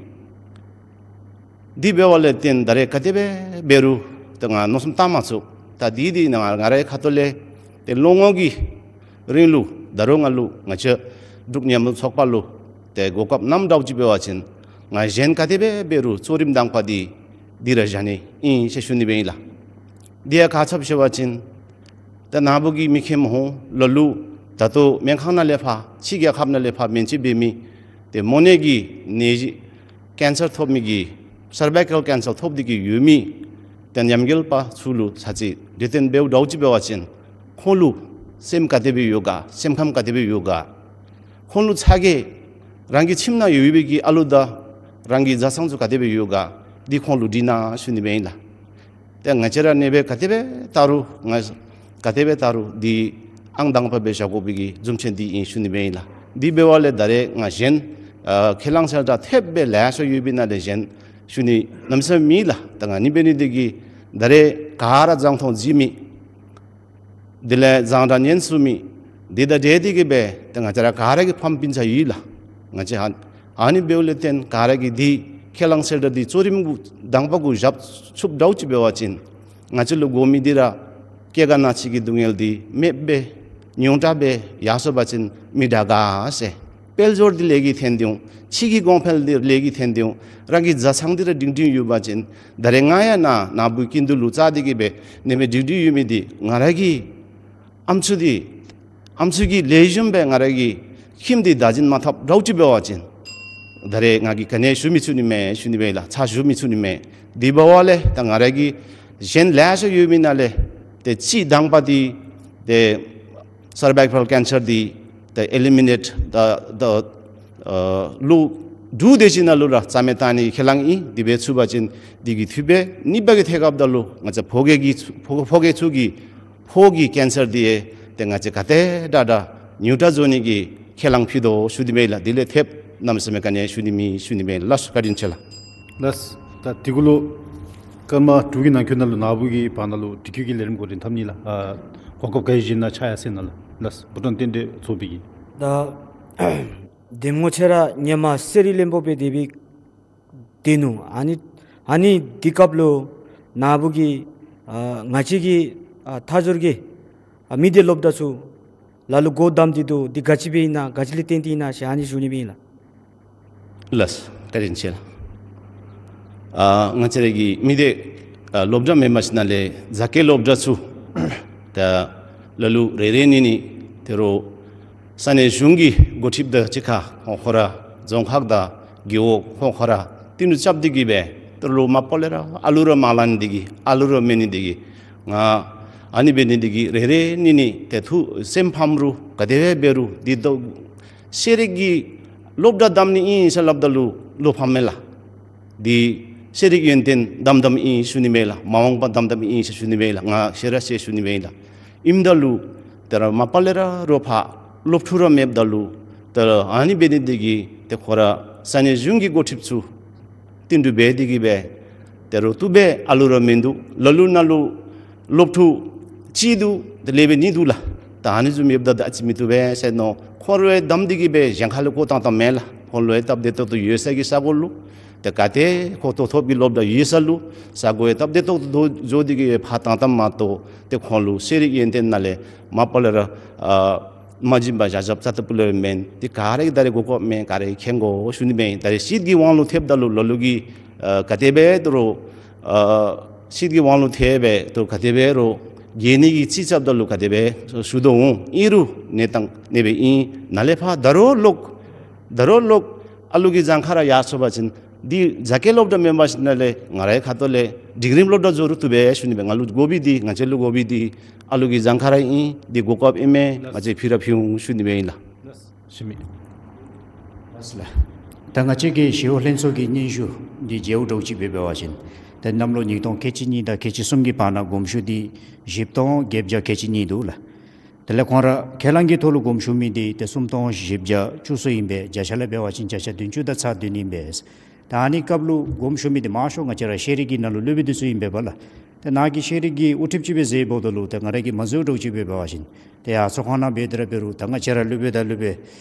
དེ་འབདཝ་ལས་བརྟེན་ད་རེས་ག་དེ་སྦེ་འབད་རུང་ཏེ་ང་མནོ་བསམ་བཏང་མ་ཚུགས། ད་འདི་འདི་ནང་ང་རའི་ཁ་ཐུག་ལས་ཏེ་ལོ་ངོ་གི་རིང་ལུ་ད་རུང་ང་ལུ་ང་བཅས་འབྲུག་ཉམས་མྱོང་ཚོགས་པ་ལུ་ཏེ་གོ་སྐབས་གནངམ་འདྲཝ་ཅིག་འབད་བ་ཅིན་ང་གཞན་ག་དེ་སྦེ་འབད་རུང་གཙོ་རིམ་དང་པ་འདི་འདི་ར་བཞག་ནི་ཨིན་ཟེར་ཞུ་ནི་སྦེ་ཨིན་ལགས། དེ་ཡང་ག་ཅི་སྦེ་ཟེར་བ་ཅིན་ད་ནཱ་བུ་གི་མི་མཁྱེནམ་འོང་། ལ་ལུ་ད་ལྟོ་སྨན་ཁང་ནང་ལས་ཕར་ཕྱི་རྒྱལ་ཁབ་ནང་ལས་ཕར་སྨན་བཅོས་འབད་མི་ཏེ་མོ་ནད་ཀྱི་ནད་གཞི་ཀེན་སར་ཐོབ་མི་གི་སར་བའི་ཀཱལ་ཀེན་སར་ཐོབ་སྟེ་གི་ཡོད་མི་ཏེ་ཉམས་རྒུད་པ་ཚུ་ལུ་ཚར་ཅིག་དེ་སྟོན་འབདཝ་འདྲཝ་ཅིག་འབད་བ་ཅིན་ཁོང་ལུ་སེམས་ག་དེ་སྦེ་ཡོད་ག། སེམས་ཁམས་ག་དེ་སྦེ་ཡོད་ག། ཁོང་ལུ་ཚ་གྱང་རང་གི་ཁྱིམ་ནང་ཡོད་པའི་གི་ཨ་ལུ་དང་རང་གི་བཟའ་ཚང་ཚུ་ག་དེ་སྦེ་ཡོད་ག། འདི་ཁོང་ལུ་དྲིས་གནང་ཞུ་ནི་སྦེ་ཨིན་ལགས། ཏེ་ང་བཅས་ར་ཨ་ནེ་སྦེ་ག་དེ་སྦེ་བལྟ་རུང་ང་ག་དེ་སྦེ་བལྟ་རུང་འདི་ཨང་དང་པ་སྦེ་བཞག་དགོ་པའི་གི་རྒྱུ་མཚན་འདི་ཨིན་ཞུ་ནི་སྦེ་ཨིན་ལགས། དེ་འབདཝ་ལས་ད་རེས་ང་གཞན་ཨ་ཁས་བླངས་གསལ་བསྒྲགས་ཐེབས་སྦེ་ལེ་ཤ་ཡོད་པའི་ནང་ལས་གཞན་ཞུ་ནི་གནམ་མེད་ས་མེད་མེད་ལགས། ད་ང་ཨ་ནི་འབད་ནི་འདི་གིས་ད་རེས་ག་ར་རྒྱང་མཐོང་གཟིགས་མི་དེ་ལས་རྒྱང་བསྒྲགས་ཉན་ཚུགས་མི་འདི་དང་འབྲེལ་ཏེ་གི་སྦེ་ཏེ་ང་བཅས་ར་ག་ར་གི་ཕམ་སྤུན་ཆ་ཨིན་ལགས། ང་བཅས་ཨ་ཨ་ནི་འབདཝ་ལས་བརྟེན་ག་ར་གིས་འདི་ཁས་བླངས་གསལ་བསྒྲགས་འདི་གཙོ་རིམ་གུ་དང་པ་གུ་བཞག་ཚུགསཔ་འདྲཝ་ཅིག་འབད་བ་ཅིན་ང་བཅས་ལུ་དགོ་མི་འདི་ར་སྐྱེ་རྒ་ན་འཆི་གི་སྡུག་བསྔལ་འདི་མེདཔ་སྦེ་ཉུང་དྲགས་སྦེ་ཡར་སོང་པ་ཅིན་མི་དྲག་ག་ཟེར། དཔལ་འབྱོར་འདི་ལེགས་ཀྱི་ཐོན་ཏེ་འོང་། ཕྱི་གི་གོང་འཕེལ་འདི་ལེགས་ཀྱི་ཐོན་ཏེ་འོང་། རང་གི་བཟའ་ཚང་འདི་ར་སྒྲིང་སྒྲིང་ཡོད་པ་ཅིན་ད་རེས་ང་ཡང་ནཱ་ནཱ་བུ་སྐྱིད་སྡུག་ལུ་བཅར་ཏེ་གི་སྦེ་ཨ་ནེ་སྦེ་སྒྲིང་སྒྲིང་ཡོད་མི་འདི་ང་ར་གི་ཨམ་སྲུ་འདི་ཨམ་སྲུ་གི་ལེགས་ཤོམ་སྦེ་ང་ར་གི་ཁྱིམ་འདི་བདག་འཛིན་མ་འཐབ་འདྲཝ་ཅིག་འབད་བ་ཅིན་ད་རེས་ང་གིས་ག་ནི་ཞུ་མི་ཚུགས་ནི་མས་ཞུ་ནི་སྦེ་ལགས། ཕྱག་ཞུ་མི་ཚུགས་ནི་མས། དེ་འབདཝ་ལས་ད་ང་ར་གིས་གཞན་ལེ་ཤ་ཡོད་མི་ནང་ལས་ཏེ་གཅིག་དང་པ་འདི་ཏེ་སར་བའི་ཀཱལ་ཀེན་སར་འདི་ཏེ་ཨེ་ལི་མི་ནེཊ་ད་ད་ཨ་ལུ་འབྲུག་དེ་ཅིག་ནང་ལུ་ར་རྩ་མེད་བཏང་ནི་ཁས་བླངས་ཨིན། དེ་སྦེ་ཚུགས་པ་ཅིན་འདི་གིས་ཐུབ་པས། གཉིས་པ་གི་ཐད་ཁར་ད་ལུ་ང་བཅས་ཕོ་སྐྱེས་ཀྱི་ཕོ་ཕོ་སྐྱེས་ཚུ་གི་ཕོ་གི་ཀེན་སར་འདི་ཡང་ཏེ་ང་བཅས་ག་དེ་དྲག་དྲག་ཉུང་དྲགས་བཟོ་ནི་གི་ཁས་བླངས་ཕུལ་དོ་ཞུ་ནི་མས་ལགས། དེ་ལས་ཐེབས་གནམ་མེད་ས་མེད་ག་ནི་ཞུ་ནི་མེད་ཞུ་ནི་མས་ལགས། བཀའ་དྲིན་ཆེ་ལགས། ལགས། ད་དེ་གུ་ལུ་སྐར་མ་དྲུག་གི་ནང་འཁོད་ནང་ལུ་ནཱ་བུ་གི་བར་ན་ལུ་དྲི་བཀོད་ཀྱི་ལས་རིམ་འགོ་འདྲེན་འཐབ་ནི་ལགས། ཨ་གོ་སྐབས་ག་ཅི་ཅིག་ནཱ་ཆགས་ཡར་སོ་ནུག་ལགས། ལགས། བུ་སྤྲང་བསྟན་འཕེལ་ཚོགས་པའི་གི། ད་གདམ་ངོ་ཁྱོད་ར་ཧེ་མ་གསེར་རི་བློན་པོ་སྦེ་སྡོད་པའི་སྡོད་ནུག། ཨ་ནི་ཨ་ནི་དེ་སྐབས་ལུ་ནཱ་བུ་གིས་ཨ་ང་བཅས་ཀྱི་ཨ་མཐའ་འཁོར་གྱི་ཨ་མི་སྡེ་སློབ་གྲྭ་ཚུ་ལ་ལུ་སྒོ་བསྡམས་ཏེ་འདུག། འདི་ག་ཅི་སྦེ་ཨིན་ན་ག་ཅི་ལས་བརྟེན་ཏེ་ཨིན་ན་ཟེར་ཨ་ནི་ཞུ་ནི་སྦེ་ཨིན་ལགས། ལགས། བཀའ་དྲིན་ཆེ་ལགས། ཨ་ང་བཅས་ར་གི་མི་སྡེ་ཨ་སློབ་གྲྭ་མེན་པར་ཞིནམ་ལས་རྫ་སྐྱེས་སློབ་གྲྭ་ཚུ་ད་ལ་ལུ་རེ་རེ་གཉིས་གཉིས་དེ་རུ་ས་གནས་གཞུང་གི་འགོ་ཁྲིདཔ་དང་གཅིག་ཁར་ཁོང་ཁོང་ར་རྫོང་ཁག་དང་རྒེད་འོག་ཁོང་ཁོང་ར་བསྟུན་གྲོས་རྐྱབ་སྟེ་གི་སྦེ་དེ་ལུ་མ་པ་ལས་ར་ཨ་ལུ་ར་མ་ལེན་ཏེ་གི་ཨ་ལུ་ར་མེད་ནི་འདི་གིས་ང་ཨ་ནི་འབད་ནི་འདི་གིས་རེ་རེ་གཉིས་གཉིས་ཏེ་ཐུགས་སེམས་ཕམ་རུང་ག་དེ་སྦེ་འབད་རུང་འདི་ད་ཤེས་རིག་གི་སློབ་གྲྭ་བདམས་ནི་ཨིན་ཟེར་སླབ་ད་ལུ་བློ་ཕམ་མས་ལགས། འདི་ཤེས་རིག་ཡོན་ཏན་བདམས་བདམསཔ་ཨིན་ཞུ་ནི་མས་ལགས། མ་འོངས་པ་བདམས་བདམསཔ་ཨིན་ཟེར་ཞུ་ནི་མས་ལགས། ང་ཤེས་ར་ཤེས་ཞུ་ནི་མས་ལགས། ཨིནམ་ད་ལུ་ཏེ་ར་མ་པ་ལས་ར་རོགས་ཕར་སློབ་ཕྲུག་ར་མེདཔ་ད་ལུ་ཏེ་ར་ཨ་ནི་འབད་ནི་འདི་གིས་ཏེ་ཁོང་ར་ས་གནས་གཞུང་གི་འགོ་ཁྲིདཔ་ཚུ་བསྟུན་གྲོས་འབད་དེ་གི་སྦེ་དེ་རུ་བཏུབ་པས། ཨ་ལུ་ར་མིན་འདུག། ལ་ལུ་ནང་ལུ་སློབ་ཕྲུག་གཅིག་འདུག། དེ་ལས་འབད་ནི་འདུག་ལགས། ད་ཨ་ནི་བཟུམ་ཡོདཔ་ད་ད་ཅི་མི་བཏུབ་པས་ཟེར་མནོ། ཁོང་ར་བདམས་ཏེ་གི་སྦེ་གཞན་ཁ་ལུ་བཀོ་བཏང་བཏངམ་མས་ལགས། ཁོང་ལུ་ཡང་སྟབས་བདེ་ཏོག་ཏོ་ཡོད་ས་གི་ས་གོ་ལུ་ཏེ་ག་ཏེ་ཁོང་ཏོག་ཏོ་གི་སློབ་གྲྭ་ཡོད་ས་ལུ་ས་གོ་ཡང་སྟབས་བདེ་ཏོག་ཏོ་བཟོ་སྟེ་གི་ཕར་བཏང་བཏངམ་མ་གཏོགས་ཏེ་ཁོང་ལུ་ཤེས་རིག་ཡོན་ཏན་ནང་ལས་མ་པ་ལས་ར་ཨ་མ་བྱིན་པར་བཞག་བཞགཔ་རྩ་ལྟ་བུ་ལས་མེན། ཏེ་ག་ར་གིས་ད་རེས་གོ་སྐབས་མས། ག་ར་གིས་མཁྱེན་དགོ་ཞུ་ནི་མས། ད་རེས་སྲིད་ཀྱི་དབང་ལུང་ཐེབས་ད་ལུ་ལ་ལུ་གིས་ཨ་ག་དེ་སྦེ་དོ་རུང་ཨ་སྲིད་ཀྱི་དབང་ལུང་ཐེབས་སྦེ་དོ་ག་དེ་སྦེ་རོགས་རྒྱལ་ནི་གི་ཅིག་རྐྱབ་ད་ལུ་ག་དེ་སྦེ་ཞུ་དོ་འོང་། ཨིན་རུང་གནས་སྟངས་ཨ་ནེ་སྦེ་ཨིན། ནཱ་ལས་ཕར་ད་རུང་ལོག་ད་རུང་ལོག་ཨ་ལུ་གི་གྱངས་ཁ་ར་ཡར་སོང་པ་ཅིན་ འདི་རྒྱ་སྐད་སློབ་གྲྭ་མེན་པར་ཞིནམ་ལས་ང་རའི་ཁ་ཐུག་ལས་ཌིག་རི་སློབ་གྲྭ་བཟོ་རུང་བཏུབ་པས་ཞུ་ནི་མས། ང་ལུ་དགོ་པའི་འདི་ང་བཅས་ལུ་དགོ་པའི་འདི་ཨ་ལུ་གི་གྱངས་ཁ་ར་ཨིན། འདི་གོ་སྐབས་ཨིན་མས། ང་བཅས་ཕུལ་ར་ཕུལ་ཞུ་ནི་མས་ལགས། ལགས་སོ་ཞུ་མི། ལགས་སོ་ལགས། ད་ང་བཅས་ཀྱི་ཞི་གཡོག་ལྷན་ཚོགས་ཀྱི་སྙན་ཞུ་འདི་མཇལཝ་འདྲཝ་ཅིག་འབད་བ་ཅིན་ཏེ་གནམ་ལོ་ཉིས་སྟོང་ཁལ་གཅིག་གཉིས་དང་ཁལ་གཅིག་གསུམ་གྱི་བར་ན་དགོངས་ཞུ་འདི་བཞི་སྟོང་བརྒྱད་བརྒྱ་ཁལ་གཅིག་གཉིས་འདུག་ལགས། དེ་ལས་ཁོང་ར་ཁས་བླངས་ཀྱི་ཐོག་ལུ་དགོངས་ཞུ་མི་འདི་ཏེ་སུམ་སྟོང་བཞི་བརྒྱ་བཅུ་གསུམ་ཨིན་པས། བརྒྱ་ཆ་ལས་འབད་བ་ཅིན་བརྒྱ་ཆ་བདུན་ཅུ་དང་ཚག་བདུན་ཨིན་པས། ད་ཨ་ནི་སྐབས་ལུ་དགོངས་ཞུ་མི་འདི་མང་ཤོས་ང་བཅས་ར་ཤེས་རིག་གི་ནང་ལུ་སློབ་དཔོན་འདི་ཚུ་ཨིན་པས་པ་ལགས། ཏེ་ནཱ་གི་ཤེས་རིག་གི་དབུ་ཁྲིདཔ་ཅིག་སྦེ་མཛདཔ་ད་ལུ་ཏེ་ང་ར་གིས་མ་བཟོ་འདྲཝ་ཅིག་འབད་བ་ཅིན་ཏེ་ཡར་ཚོགས་ཁང་ནང་འབད་དེ་ར་འབད་རུང་ད་ང་བཅས་ར་སློབ་དཔོན་དང་སློབ་དཔོན་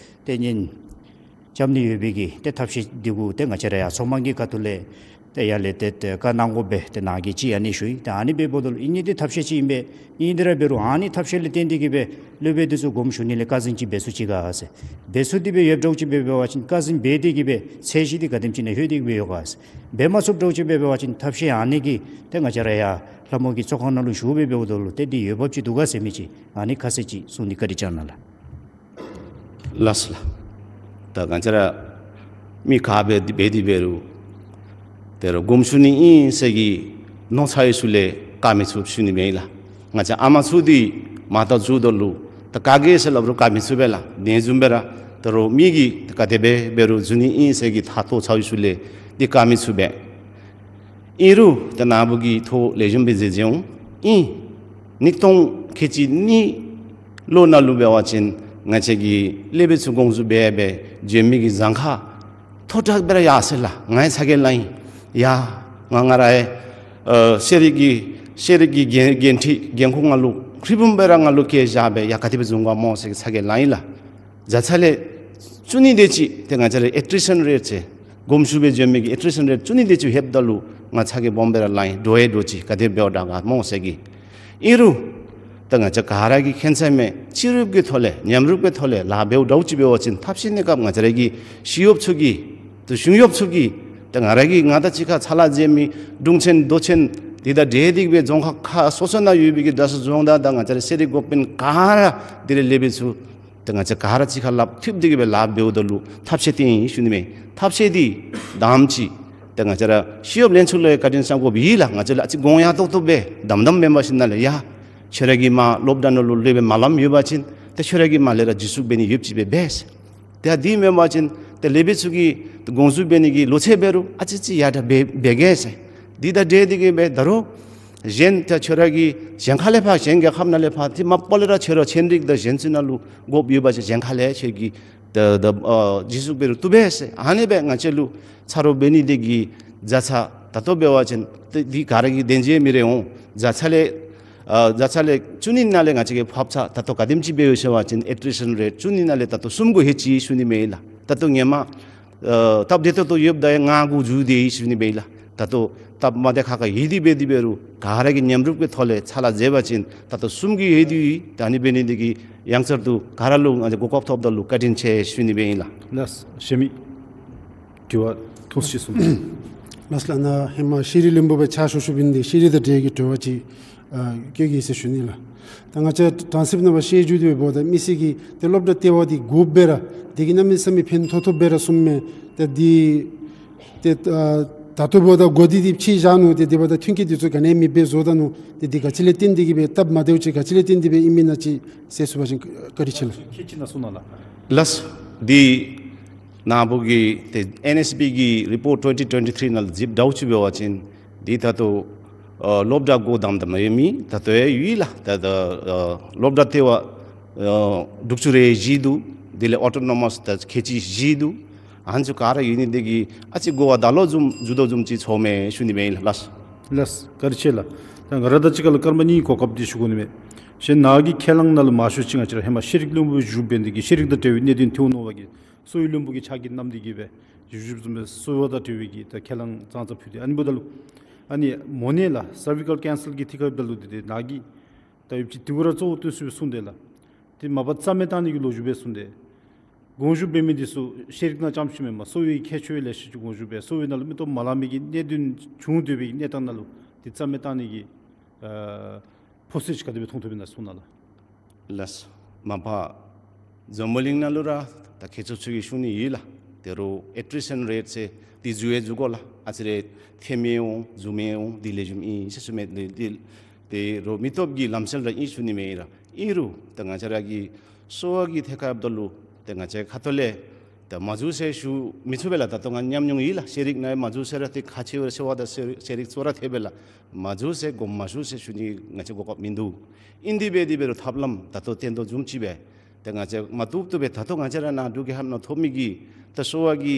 ཏེ་གཉིས་རྐྱབ་ནི་ཡོད་པའི་གི་ཏེ་ཐབས་ཤེས་འདི་གུ་ཏེ་ང་བཅས་ར་ཡར་ཚོགས་མང་གི་ཁ་ཐུག་ལས་ཏེ་ཡར་ལས་ཏེ་ཏེ་བཀའ་གནང་དགོ་པས། ཏེ་ནཱ་གིས་ཅིག་ཨ་ནི་ཞུ་ཡི། ཏེ་ཨ་ནི་འབདཝ་ད་ལུ་ཨིན་ནི་འདི་ཐབས་ཤེས་ཅིག་ཨིན་པས། ཨིན་དེ་ར་འབད་རུང་ཨ་ནི་ཐབས་ཤེས་ལས་བརྟེན་ཏེ་གིས་སྦེ་སློབ་དཔོན་འདི་ཚུ་དགོངས་ཞུ་ནི་ལས་བཀའ་དྲིན་ཅིག་འབད་ཚུགས་ཅི་ག་ཟེར། འབད་ཚུགས་ཏེ་སྦེ་ཡོདཔ་འདྲཝ་ཅིག་འབད་བ་ཅིན་བཀའ་དྲིན་འབད་དེ་གིས་སྦེ་ཚད་གཞི་འདི་ག་དེམ་ཅིག་ནང་ལྷོད་དེ་གིས་སྦེ་ཡོད་ག་ཟེར། འབད་མ་ཚུགསཔ་འདྲཝ་ཅིག་འབད་བ་ཅིན་ཐབས་ཤེས་ཨ་ནི་གིས་ཏེ་ང་བཅས་ར་ཡར་ལྷ་མོ་གི་ཚོགས་ཁང་ནང་ལུ་ཞུ་སྦེ་འབདཝ་ད་ལུ་ཏེ་འདི་འོས་འབབ་ཅིག་འདུག་ག་ཟེར་མི་ཅིག་ཨ་ནི་ཁ་གསལ་ཅིག་གསུང་ནི། བཀའ་དྲིན་བསྐྱང་གནང་ལགས། ལགས་སོ་ལགས། ད་ང་བཅས་ར་མི་ག་འབད་འབད་དེ་འབད་རུང་དེ་རུ་དགོངས་ཞུ་ནི་ཨིན་ཟེར་གྱི་མནོ་ཚ་བའི་ཚུལ་ལས་བཀའ་མི་ཚུགས་ཞུ་ནི་མས་ལགས། ང་བཅས་ཨ་མ་ཚུ་འདི་མ་དང་འཛུལཝ་ད་ལུ་ད་ག་གིས་ཟེར་སླབ་རུང་བཀའ་མི་ཚུགས་པས་ལགས། དེ་བཟུམ་སྦེ་ར་དེ་རུ་མི་གིས་ད་ག་དེ་སྦེ་འབད་རུང་འཛུལ་ནི་ཨིན་ཟེར་གྱི་ད་མནོ་ཚ་བའི་ཚུལ་ལས་འདི་བཀའ་མི་ཚུགས་པས། ཨིན་རུང་ད་ནཱ་བུ་གིས་ཐོག་ལས་གཞུང་འབད་ཟེར་ཟེར་འོང་ཨིན། ཉིས་སྟོང་ཁལ་གཅིག་གཉིས་ལོ་ནང་ལུ་འབད་བ་ཅིན་ང་བཅས་ཀྱི་སློབ་དཔོན་ཚུ་དགོངས་ཞུ་འབད་འབད་བྱོན་མི་གི་གྱངས་ཁ་མཐོ་དྲགས་སྦེ་ར་ཡར་སོ་ཡི་ལགས། ང་ཡང་ཚ་གྱང་ལང་ཡི། ཡ་ང་ང་རའི་ཨ་ཤེས་རིག་གི་ཤེས་རིག་གི་འགན་འགན་འཁྲི་འགན་ཁུར་ང་ལུ་ཧྲིལ་བུམ་སྦེ་ར་ང་ལུ་བཀལ་བཞག་པས། ཡ་ག་དེ་སྦེ་འཛོམས་ག་སྨོ་ཟེར་གྱི་ཚ་གྱང་ལང་ཡི་ལགས། བརྒྱ་ཆ་ལས་བཅུ་གཉིས་དེ་ཅིག་ཏེ་ང་བཅས་རའི་ཨེ་ཊི་རི་ཤན་རེཊ་ཟེར་དགོངས་ཞུ་འབད་བྱོན་མི་གི་ཨེ་ཊི་རི་ཤན་རེཊ་བཅུ་གཉིས་དེ་ཅིག་ལྷོདཔ་ད་ལུ་ང་ཚ་གྱང་སྦོམ་སྦེ་ར་ལང་ཡི། འདྲོག་ཡང་འདྲོག་ཅི། ག་དེ་འབདཝ་དྲག་ག་སྨོ་ཟེར་གྱི། ཨིན་རུང་ད་ང་བཅས་ག་ར་གིས་མཁྱེན་ཚད་མས། སྤྱི་རུབ་ཀྱི་ཐོག་ལས་ཉམས་རུབ་ཀྱི་ཐོག་ལས་ལཱ་འབདཝ་འདྲཝ་ཅིག་འབད་བ་ཅིན་ཐབས་ཤེས་གནས་སྐབས་ང་བཅས་ར་གི་ཞི་གཡོགཔ་ཚུ་གིས་ཏེ་གཞུང་གཡོགཔ་ཚུ་གིས་ཏེ་ང་ར་གིས་ང་དང་གཅིག་ཁར་ཕྱག་ལཱ་མཛད་མི་དྲུང་ཆེན་མདོ་ཆེན་འདི་དང་འབྲེལ་ཏེ་གིས་སྦེ་རྫོང་ཁག་ཁག་སོ་སོ་ནང་ཡོད་པའི་གི་གྲྭ་ཚང་རྫོང་བདག་དང་ང་བཅས་རའི་ཤེས་རིག་འགོ་དཔོན་ག་ར་དེ་ལས་སློབ་དཔོན་ཚུ་ཏེ་ང་བཅས་ག་ར་གཅིག་ཁར་ལགཔ་མཐུད་དེ་གིས་སྦེ་ལཱ་འབདཝ་ད་ལུ་ཐབས་ཤེས་བཏོན་ཡི་ཞུ་ནི་མས། ཐབས་ཤེས་འདི་དང་པ་ཅིག་ཏེ་ང་བཅས་ར་ཞི་གཡོགཔ་ལྷན་ཚོགས་ལུ་ཡང་བཀའ་དྲིན་བསྐྱང་དགོཔ་ཨིན་ལགས། ང་བཅས་ལུ་ཨ་ཙི་དགོངས་ཡངས་ཏོག་ཏོ་སྦེ་དམ་དམ་མེན་པར་ཞིནམ་ལས་ཡ་ཁྱོད་ར་གིས་མར་སློབ་གྲྭ་ནང་ལུ་སློབ་དཔོན་མ་ལངམ་ཡོད་པ་ཅིན་ཏེ་ཁྱོད་ར་གིས་མར་ལས་ར་འཛུལ་ཞུགས་འབད་ནི་ཡོདཔ་ཅིག་སྦེ་འབད་ཟེར། ཏེ་ཨ་དེ་མེན་པ་ཅིན་ཏེ་སློབ་དཔོན་ཚུ་གིས་དགོངས་ཞུ་འབད་ནི་གི་ལོ་ཚད་འབད་རུང་ཨ་ཙི་ཙི་ཡར་དྲག་འབད་འབད་གེ་ཟེར། འདི་དང་འབྲེལ་ཏེ་གིས་སྦེ་ད་རུང་གཞན་ཏེ་ཁྱོད་ར་གིས་གཞན་ཁ་ལས་ཕར་གཞན་རྒྱལ་ཁབ་ནང་ལས་ཕར་ཏེ་མ་པ་ལས་ར་ཁྱོད་ར་ཚན་རིག་དང་གཞན་ཚུ་ནང་ལུ་དགོཔ་ཡོད་པ་ཅིན་གཞན་ཁ་ལས་ཁྱོད་ཀྱིས་ད་ད་ཨ་འཛུལ་ཞུགས་འབད་རུང་བཏུབ་པས་ཟེར། ཨ་ནི་སྦེ་ང་བཅས་ལུ་ཚ་རོགས་འབད་ནི་དེ་གིས་བརྒྱ་ཆ་ད་ལྟོ་འབད་བ་ཅིན་ཏེ་འདི་ག་ར་གིས་བདེན་འཛིན་མི་རེ་འོང་། བརྒྱ་ཆ་ལས་ཨ་བརྒྱ་ཆ་ལས་བཅུ་གཉིས་ནང་ལས་ང་བཅས་ཀྱིས་ཕབ་ཚར། ད་ལྟོ་ག་དེམ་ཅིག་འབད་ཡོད་ཟེར་བ་ཅིན་ཨེ་ཊི་རི་ཤན་རེཊ་བཅུ་གཉིས་ནང་ལས་ད་ལྟོ་གསུམ་གུ་ལྷོད་ཅི་ཞུ་ནི་མས་ལགས། ད་ལྟོ་ངོ་མ་ཨ་སྟབས་བདེ་ཏོག་ཏོ་ཡོདཔ་ད་ཡང་ལྔ་གུ་འཛུལ་ཏེ་ཡོད་ཞུ་ནི་མས་ལགས། ད་ལྟོ་སྟབས་མ་བདེ་ཁག་ཁ་ཡོད་དེ་འབད་དེ་འབད་རུང་ག་ར་གིས་ཉམས་རུབ་ཀྱི་ཐོག་ལས་ཕྱག་ལཱ་མཛད་པ་ཅིན་ད་ལྟོ་གསུམ་གྱི་ཡོད་དེ་ཡོད། ད་ཨ་ནི་འབད་ནི་དེ་གིས་ཡང་བསྐྱར་དུ་ག་ར་ལུ་ང་བཅས་གོ་སྐབས་ཐོབ་ད་ལུ་བཀའ་དྲིན་ཆེ་ཞུ་ནི་སྦེ་ཨིན་ལགས། ལགས་སོ། གཞན་མི་དྲི་བ་ཐུང་ཅིག་གསུངས། ལགས་སོ་ལགས། ནཱ་ཧེ་མ་ཤེས་རིག་བློན་པོ་སྦེ་ཕྱག་ཞུ་ཞུ་བའི་འདི་ཤེས་རིག་དང་འབྲེལ་གྱི་དྲི་བ་ཅིག་ཨ་བཀོད་གེ་ཟེར་ཞུ་ནི་ལགས། ད་ང་བཅས་གྲངས་གསེབ་ནང་ཕར་བཤད་རྒྱུ་དེ་འབདཝ་ད་མི་སེར་གྱིས་ཏེ་སློབ་གྲྭ་ལྟེ་བ་འདི་དགོཔ་སྦེ་ར་དེ་གིས་གནམ་མེད་ས་མེད་ཕན་ཐོགས་ཐོགསཔ་སྦེ་ར་གསུངམ་མས། ཏེ་འདི་ཏེ་ཨ་ད་ལྟོ་འབདཝ་ད་འགོ་འདི་འདི་ཕྱེ་བཞག་ནུག། ཏེ་དེ་འབདཝ་ད་མཐུན་རྐྱེན་འདི་ཚུ་ག་ནི་མེདཔ་སྦེ་བཟོ་ད་ནུག། ཏེ་འདི་ག་ཅི་ལས་བརྟེན་ཏེ་གིས་སྦེ་སྟབས་མ་བདེཝ་ཅིག་ག་ཅི་ལས་བརྟེན་ཏེ་སྦེ་ཨིན་མེན་ན་ཅིག་ཟེར་ཞུ་བ་ཅིན་བཀའ་དྲིན་ཆེ་ལགས། ཁྱེད་ཅིག་ནཱ་གསུང་གནང་ལགས། ལགས་སོ། འདི་ནཱ་བུ་གིས་ཏེ་ཨེན་ཨེས་བི་གི་རི་པོརཊ་ཊུ་ཝེན་ཊི་ཊུ་ཝེན་ཊི་ཐི་རི་ནང་ལུ་གཟིགསཔ་འདྲཝ་ཅིག་འབད་བ་ཅིན་འདི་ད་ལྟོ་ཨ་སློབ་གྲྭ་སྒོ་བསྡམས་བསྡམས་ཡོད་མི་ད་ལྟོ་ཡང་ཡོད་ལགས། ད་ད་ཨ་སློབ་གྲྭ་ལྟེ་བ་ཨ་དྲུག་ཅུ་རེ་བཞི་འདུག། དེ་ལས་ཨོ་ཊོ་ནོ་མཱས་ད་ཁལ་གཅིག་བཞི་འདུག། ཨ་ནི་ཚུ་ག་ར་ཡོད་ནི་དེ་གིས་ཨ་ཙི་གོ་བ་ད་ལོག་བཟུམ་འགྱོ་དོ་བཟུམ་ཅིག་ཚོརཝ་མས་ཞུ་ནི་མས་ལགས། ལགས་སོ། བཀའ་དྲིན་ཆེ་ལགས། ད་ང་ར་དང་གཅིག་ཁར་ལུ་སྐར་མ་གཉིས་གོ་སྐབས་འདི་ཞུ་དགོ་ནི་མས། གཞན་ནཱ་གི་ཁས་བླངས་ནང་ལུ་མང་ཤོས་ཅིག་ང་བཅས་ར་ཧེ་མ་ཤེས་རིག་བློན་པོ་བཞུགས་པའི་འདི་གིས་ཤེས་རིག་དང་འབྲེལ་བའི་གནད་དོན་ཐོན་འོང་བ་གིས་གསོ་བའི་བློན་པོ་གིས་ཕྱག་ལཱ་གནངམ་འདི་གིས་སྦེ་བཞུགས་བཞུགསཔ་བཟུམ་སྦེ་གསོ་བ་དང་འབྲེལ་བའི་གི་ད་ཁས་བླངས་ཙང་ཙ་ཕུལ་ཏེ་ཨ་ནི་འབདཝ་ད་ལུ་ཨ་ནི་མོ་ནད་ལགས་སར་བི་ཀལ་ཀེན་སར་གྱི་ཐད་ཁར་འབདཝ་ད་ལུ་འདི་ཏེ་ནཱ་གིས་ད་ཡོདཔ་ཅིག་དེ་གུ་ར་གཙོ་བོ་བཏོན་ཏེ་སྦེ་གསུངས་ཏེ་ལགས། ཏེ་མ་པ་རྩ་མེད་བཏང་ནི་གི་ལོ་རྒྱུས་སྦེ་གསུངས་ཏེ། དགོངས་ཞུ་འབད་མི་འདི་ཚུ་ཤེས་རིག་ནང་རྐྱངམ་ཅིག་མེན་པར་གསོ་བའི་ཁྱད་ཆོས་ལེ་ཤ་ཅིག་དགོངས་ཞུ་འབད། གསོ་བའི་ནང་ལུ་མི་ལྟོ་མ་ལང་མི་གི་གནད་དོན་བྱུང་སྡོད་པའི་གནས་སྟངས་ནང་ལུ་ཏེ་རྩ་མེད་བཏང་ནི་གི་ཨ་ཕོ་སི་ཅིག་ག་དེ་སྦེ་མཐོང་དོ་ཨིན་ན་གསུང་གནང་ལགས། ལགས་སོ། མ་པ་འཛམ་བུ་གླིང་ནང་ལུ་ར་ད་ཁྱེད་ཚུ་ཚུ་གིས་ཞུ་ནི་ཡོད་ལགས། དེ་རུང་ཨེ་ཊི་རི་ཤན་རེཊ་ཟེར་ འདི་འཛུལ་ཡང་འཛུལ་དགོ་ལགས། ཨ་ཙི་རེ་ཐེམ་ཡང་འོང་འཛུལ་མི་ཡང་འོང་འདི་ལེགས་ཤོམ་ཨིན་ཟེར་ཞུ་ནི་མས། འདི་འདི་འདི་རོགས་མི་སྟོབས་ཀྱི་ལམ་སྲོལ་ར་ཨིན་ཞུ་ནི་མས་ལགས། ཨིན་རུང་ད་ང་བཅས་ར་གི་གསོ་བ་གི་ཐད་ཁར་འབདཝ་ད་ལུ་ཏེ་ང་བཅས་ཁ་ཐུག་ལས་ད་མ་འཛུལ་ཟེར་ཞུ་མི་ཚུགས་པས་ལགས། ད་ལྟོ་ང་ཉམས་མྱོང་ཡོད་ལགས། ཤེས་རིག་ནང་མ་འཛུལ་ཟེར་ར་ཏེ་ཁག་ཆེ་བས། གསོ་བ་དང་ཤེས་རིག་ཤེས་རིག་གཙོ་བོར་ཐེབས་པས་ལགས། མ་འཛུལ་ཟེར་དགོངསམ་མ་ཞུ་ཟེར་ཞུ་ནི་ང་བཅས་གོ་སྐབས་མིན་འདུག། ཨིན་དེ་འབད་དེ་འབད་རུང་ཐབས་ལམ་ད་ལྟོ་བསྟན་དོ་བཟུམ་ཅིག་སྦེ་ཏེ་ང་བཅས་མ་བཏུབ་བཏུབ་སྦེ་ད་ལྟོ་ང་བཅས་ར་ནཱ་འབྲུག་རྒྱལ་ཁབ་ནང་ཐོབ་མི་གི་ད་གསོ་བ་གི་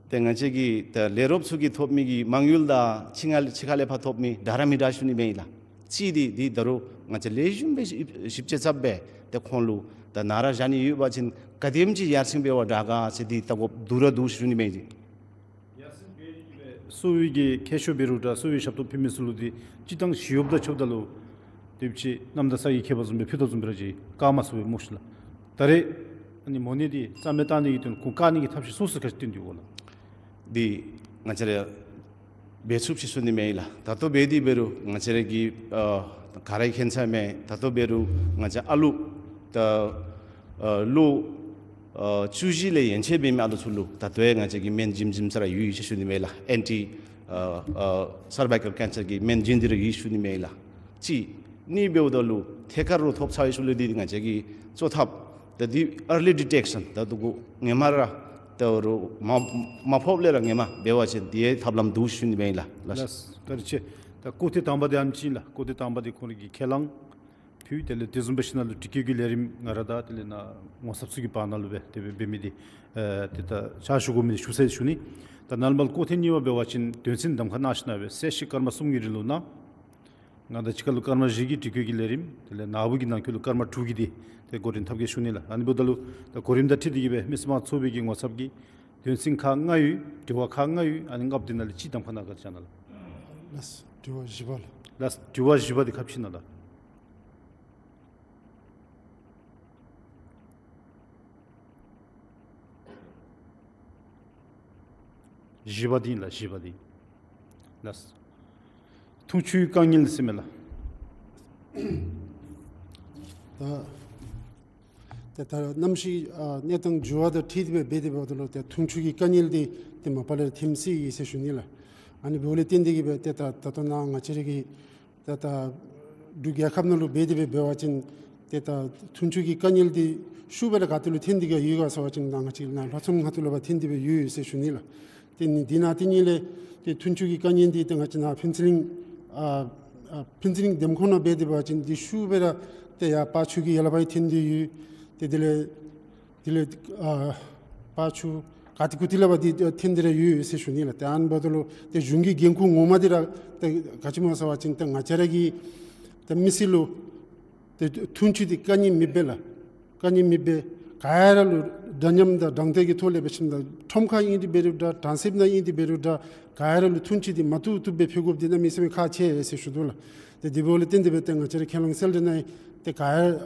ཏེ་ང་བཅས་ཀྱི་ད་ལས་རོགསཔ་ཚུ་གིས་ཐོབ་མི་གི་མ་དངུལ་དང་ཕྱི་ནང་ཕྱི་ཁ་ལས་ཕར་ཐོབ་མི་འདྲ་ར་མི་འདྲ་ཞུ་ནི་མས་ལགས། ཅིག་འདི་འདི་ད་རུང་ང་བཅས་ལེགས་ཤོམ་སྦེ་ཞིབ་ཞིབ་དཔྱད་འཚབ་སྦེ་ཏེ་ཁོང་ལུ་ད་ནཱ་ར་བཞག་ནི་ཡོད་པ་ཅིན་ག་དེམ་ཅིག་ཡར་སེང་འབད་བ་དྲག་ག་ཟེར་འདི་ལྟ་དགོཔ་འདུག་ར་འདུག་ཞུ་ནི་མས། ཏེ་ཡར་སེང་འབད་ནི་གི་སྦེ་གསོ་བའི་གི་མཁས་མཆོག་འབད་རུང་འདྲ་གསོ་བའི་ཞབས་ཏོག་ཕུལ་མི་ཚུ་ལུ་འདི་སྤྱིར་བཏང་ཞི་གཡོགཔ་དང་ཕྱདཔ་ད་ལུ་དེ་ཅིག་གནམ་དང་ས་ཡི་ཁྱད་པར་བཟུམ་སྦེ་ཕུལ་དོ་བཟུམ་སྦེ་ར་ཅིག་བཀག་མ་ཚུགས་པས་སྨོ་ཤིག་ལགས། ད་རེས་ཨ་ནི་མོ་ནད་འདི་རྩ་མེད་བཏང་ནི་གི་དོན་ཁོང་བཀག་ནི་གི་ཐབས་ཤེས་སོ་སོ་ག་ཅི་བཏོན་ཏེ་ཡོད་ག་ལགས། འདི་ང་བཅས་ར་འབད་ཚུགས་ཅི་ཞུ་ནི་མས་ལགས། ད་ལྟོ་འབད་དེ་འབད་རུང་ང་བཅས་ར་གི་ཨ་ག་ར་གིས་མཁྱེན་ཚར་མས། ད་ལྟོ་འབད་རུང་ང་བཅས་ཨ་ལུ་ད་ཨ་ལོ་ཨ་བཅུ་བཞི་ལས་ཡན་ཆད་འབད་མི་ཨ་ལུ་ཚུ་ལུ་ད་ལྟོ་ཡང་ང་བཅས་ཀྱིས་སྨན་བྱིནམ་བྱིནམ་ས་ར་ཡོད་ཡོད་ཟེར་ཞུ་ནི་མས་ལགས། ཨེན་ཊི་ཨ་ཨ་སར་བའི་ཀཱལ་ཀེན་སར་གྱི་སྨན་བྱིན་ཏེ་ར་ཡོད་ཞུ་ནི་མས་ལགས། གཅིག། གཉིས་འབདཝ་ད་ལུ་ཐད་ཀར་རོགས་ཐོབ་ཚར་བའི་ཤུལ་ལས་འདི་ང་བཅས་ཀྱིས་གཙོ་འཐབ་ད་འདི་ཨར་ལི་ཌི་ཊེག་ཤཱན་ད་ལྟོ་གུ་ཧེ་མ་ར་ད་རོགས་མ་མ་ཕོགཔ་ལས་ར་ཧེ་མ་འབད་བ་ཅིན་འདི་ཡང་ཐབས་ལམ་འདུག་ཞུ་ནི་མས་ལགས། ལགས། ལགས་བཀའ་དྲིན་ཆེ། ད་སྐོར་ཐེངས་དང་པ་འདི་ཨ་ནེམ་ཅིག་ཨིན་ལགས། སྐོར་ཐེངས་དང་པ་འདི་ཁོང་རའི་གི་ཁས་བླངས་ཕུལ། དེ་ལས་དེ་བཟུམ་སྦེ་ཞིནམ་ལས་དྲི་བཀོད་ཀྱི་ལས་རིམ་ང་ར་དང་དེ་ལས་ནཱ་ངོ་ཚབ་ཚུ་གི་བར་ན་ལུ་སྦེ་དེ་སྦེ་འབད་མི་འདི་ཨེ་དེ་ད་ཕྱག་ཞུ་དགོ་མི་འདི་ཞུ་ཟེར་ཞུ་ནི། ད་ནཱ་ལས་མར་སྐོར་ཐེངས་གཉིས་པ་འབད་བ་ཅིན་དོན་ཚན་གདམ་ཁ་གནང་ཞིནམ་ལས་སྦེ་ཚེས་བཞི་སྐར་མ་གསུམ་གྱི་རིང་ལུ་ནཱ་ང་དང་གཅིག་ཁར་ལུ་སྐར་མ་བཞི་གི་དྲི་བཀོད་ཀྱི་ལས་རིམ་དེ་ལས་ནངས་པ་གི་ནང་འཁོད་ལུ་སྐར་མ་དྲུག་གི་འདི་ཏེ་འགོ་འདྲེན་འཐབ་གེ་ཞུ་ནི་ལགས། ཨ་ནི་འབདཝ་ད་ལུ་ད་གོ་རིམ་དང་འཁྲིལ་ཏེ་གི་སྦེ་མི་སེར་དམངས་ཚོགས་པའི་གི་ངོ་ཚབ་ཀྱིས་དོན་ཚན་ཁག་ལྔ་ཡོད། དྲི་བ་ཁག་ལྔ་ཡོད། ཨ་ནི་ལྔ་པོ་འདི་ནང་ལས་གཅིག་གདམ་ཁ་གནང་ག་ཅི་ན་ལགས། ལགས། དྲི་བ་བཞི་པ་ལགས། ལགས། དྲི་བ་བཞི་པ་འདི་ཁ་ཕྱེ་ན་ལགས། བཞི་པ་འདི་ཨིན་ལགས། བཞི་པ་འདི། ལགས། འཐུང་ཆུའི་དཀའ་ངལ་ཟེར་མས་ལགས། ད་ཏེ་ད་གནམ་གཤིས་ཨ་གནས་སྟངས་འགྱུར་བ་དང་འཁྲིལ་ཏེ་སྦེ་འབད་དེ་འབདཝ་ད་ལུ་ཏེ་འཐུང་ཆུ་གི་དཀའ་ངལ་འདི་ཏེ་མ་པ་ལས་ཐོན་སྲིད་ཡི་ཟེར་ཞུ་ནི་ལགས། ཨ་ནི་འབདཝ་ལས་བརྟེན་ཏེ་གི་སྦེ་ཏེ་ད་ད་ལྟོ་ནཱ་ང་བཅས་ར་གི་ཏེ་ད་འབྲུག་རྒྱལ་ཁབ་ནང་ལུ་འབད་དེ་སྦེ་འབད་བ་ཅིན་ཏེ་ད་འཐུང་ཆུ་གི་དཀའ་ངལ་འདི་ཤུགས་སྦེ་ར་ག་ཏེ་ལུ་ཐོན་ཏེ་གི་ཡོད་ག་ཟེར་བ་ཅིན་ནཱ་ང་བཅས་ནཱ་ལྷོ་མཚམས་ཁ་ཐུག་ལུ་ཕར་ཐོན་ཏེ་སྦེ་ཡོད་ཡོད་ཟེར་ཞུ་ནི་ལགས། ཏེ་ནི་འདི་ནང་ཏེ་ནི་ལས་ཏེ་འཐུང་ཆུ་གི་དཀའ་ངལ་འདི་ཏེ་ང་བཅས་ནཱ་ཕུན་ཚོགས་གླིང་ཨ་ཨ་ཕུན་ཚོགས་གླིང་འདེམས་ཁོངས་ནང་འབད་དེ་འབད་བ་ཅིན་འདི་ཤུགས་སྦེ་ར་ཏེ་ཡར་སྤ་ཆུ་གི་ཡར་ལས་ཕར་ཐོན་ཏེ་ཡོད། ཏེ་དེ་ལས་དེ་ལས་ཨ་སྤ་ཆུ་ག་ཏེ་གུ་ཏེ་ལས་ཕར་འདི་ཐོན་ཏེ་ར་ཡོད་ཡོད་ཟེར་ཞུ་ནི་ལགས། ཏེ་ཨ་ནི་འབདཝ་ད་ལུ་ཏེ་གཞུང་གི་འགན་ཁུར་ངོ་མ་འདི་ར་ཏེ་ག་ཅི་སྨོ་ཟེར་བ་ཅིན་ཏེ་ང་བཅས་ར་གི་ཏེ་མི་སེར་ལུ་ཏེ་འཐུང་ཆུ་འདི་དཀའ་ངལ་མེདཔ་སྦེ་ལགས། དཀའ་ངལ་མེདཔ་སྦེ་ག་ར་ལུ་འདྲ་མཉམ་དང་དྲང་བདེན་གྱི་ཐོག་ལས་འབད་ཞིནམ་ད་ཁྲོམ་ཁར་ཨིན་ཏེ་འབད་རུང་འདྲ་གྲོང་གསེབ་ནང་ཨིན་ཏེ་འབད་རུང་འདྲ་ག་ར་ལུ་འཐུང་ཆུ་འདི་མ་བཏུབ་བཏུབ་སྦེ་ཕུལ་དགོཔ་འདི་གནམ་མེད་ས་མེད་ཁག་ཆེ་ཟེར་ཞུ་དོ་ལགས། ཏེ་དེ་འབདཝ་ལས་བརྟེན་ཏེ་སྦེ་ཏེ་ང་བཅས་ར་ཁས་བླངས་གསལ་འགྲེལ་ནང་ཏེ་ག་ར་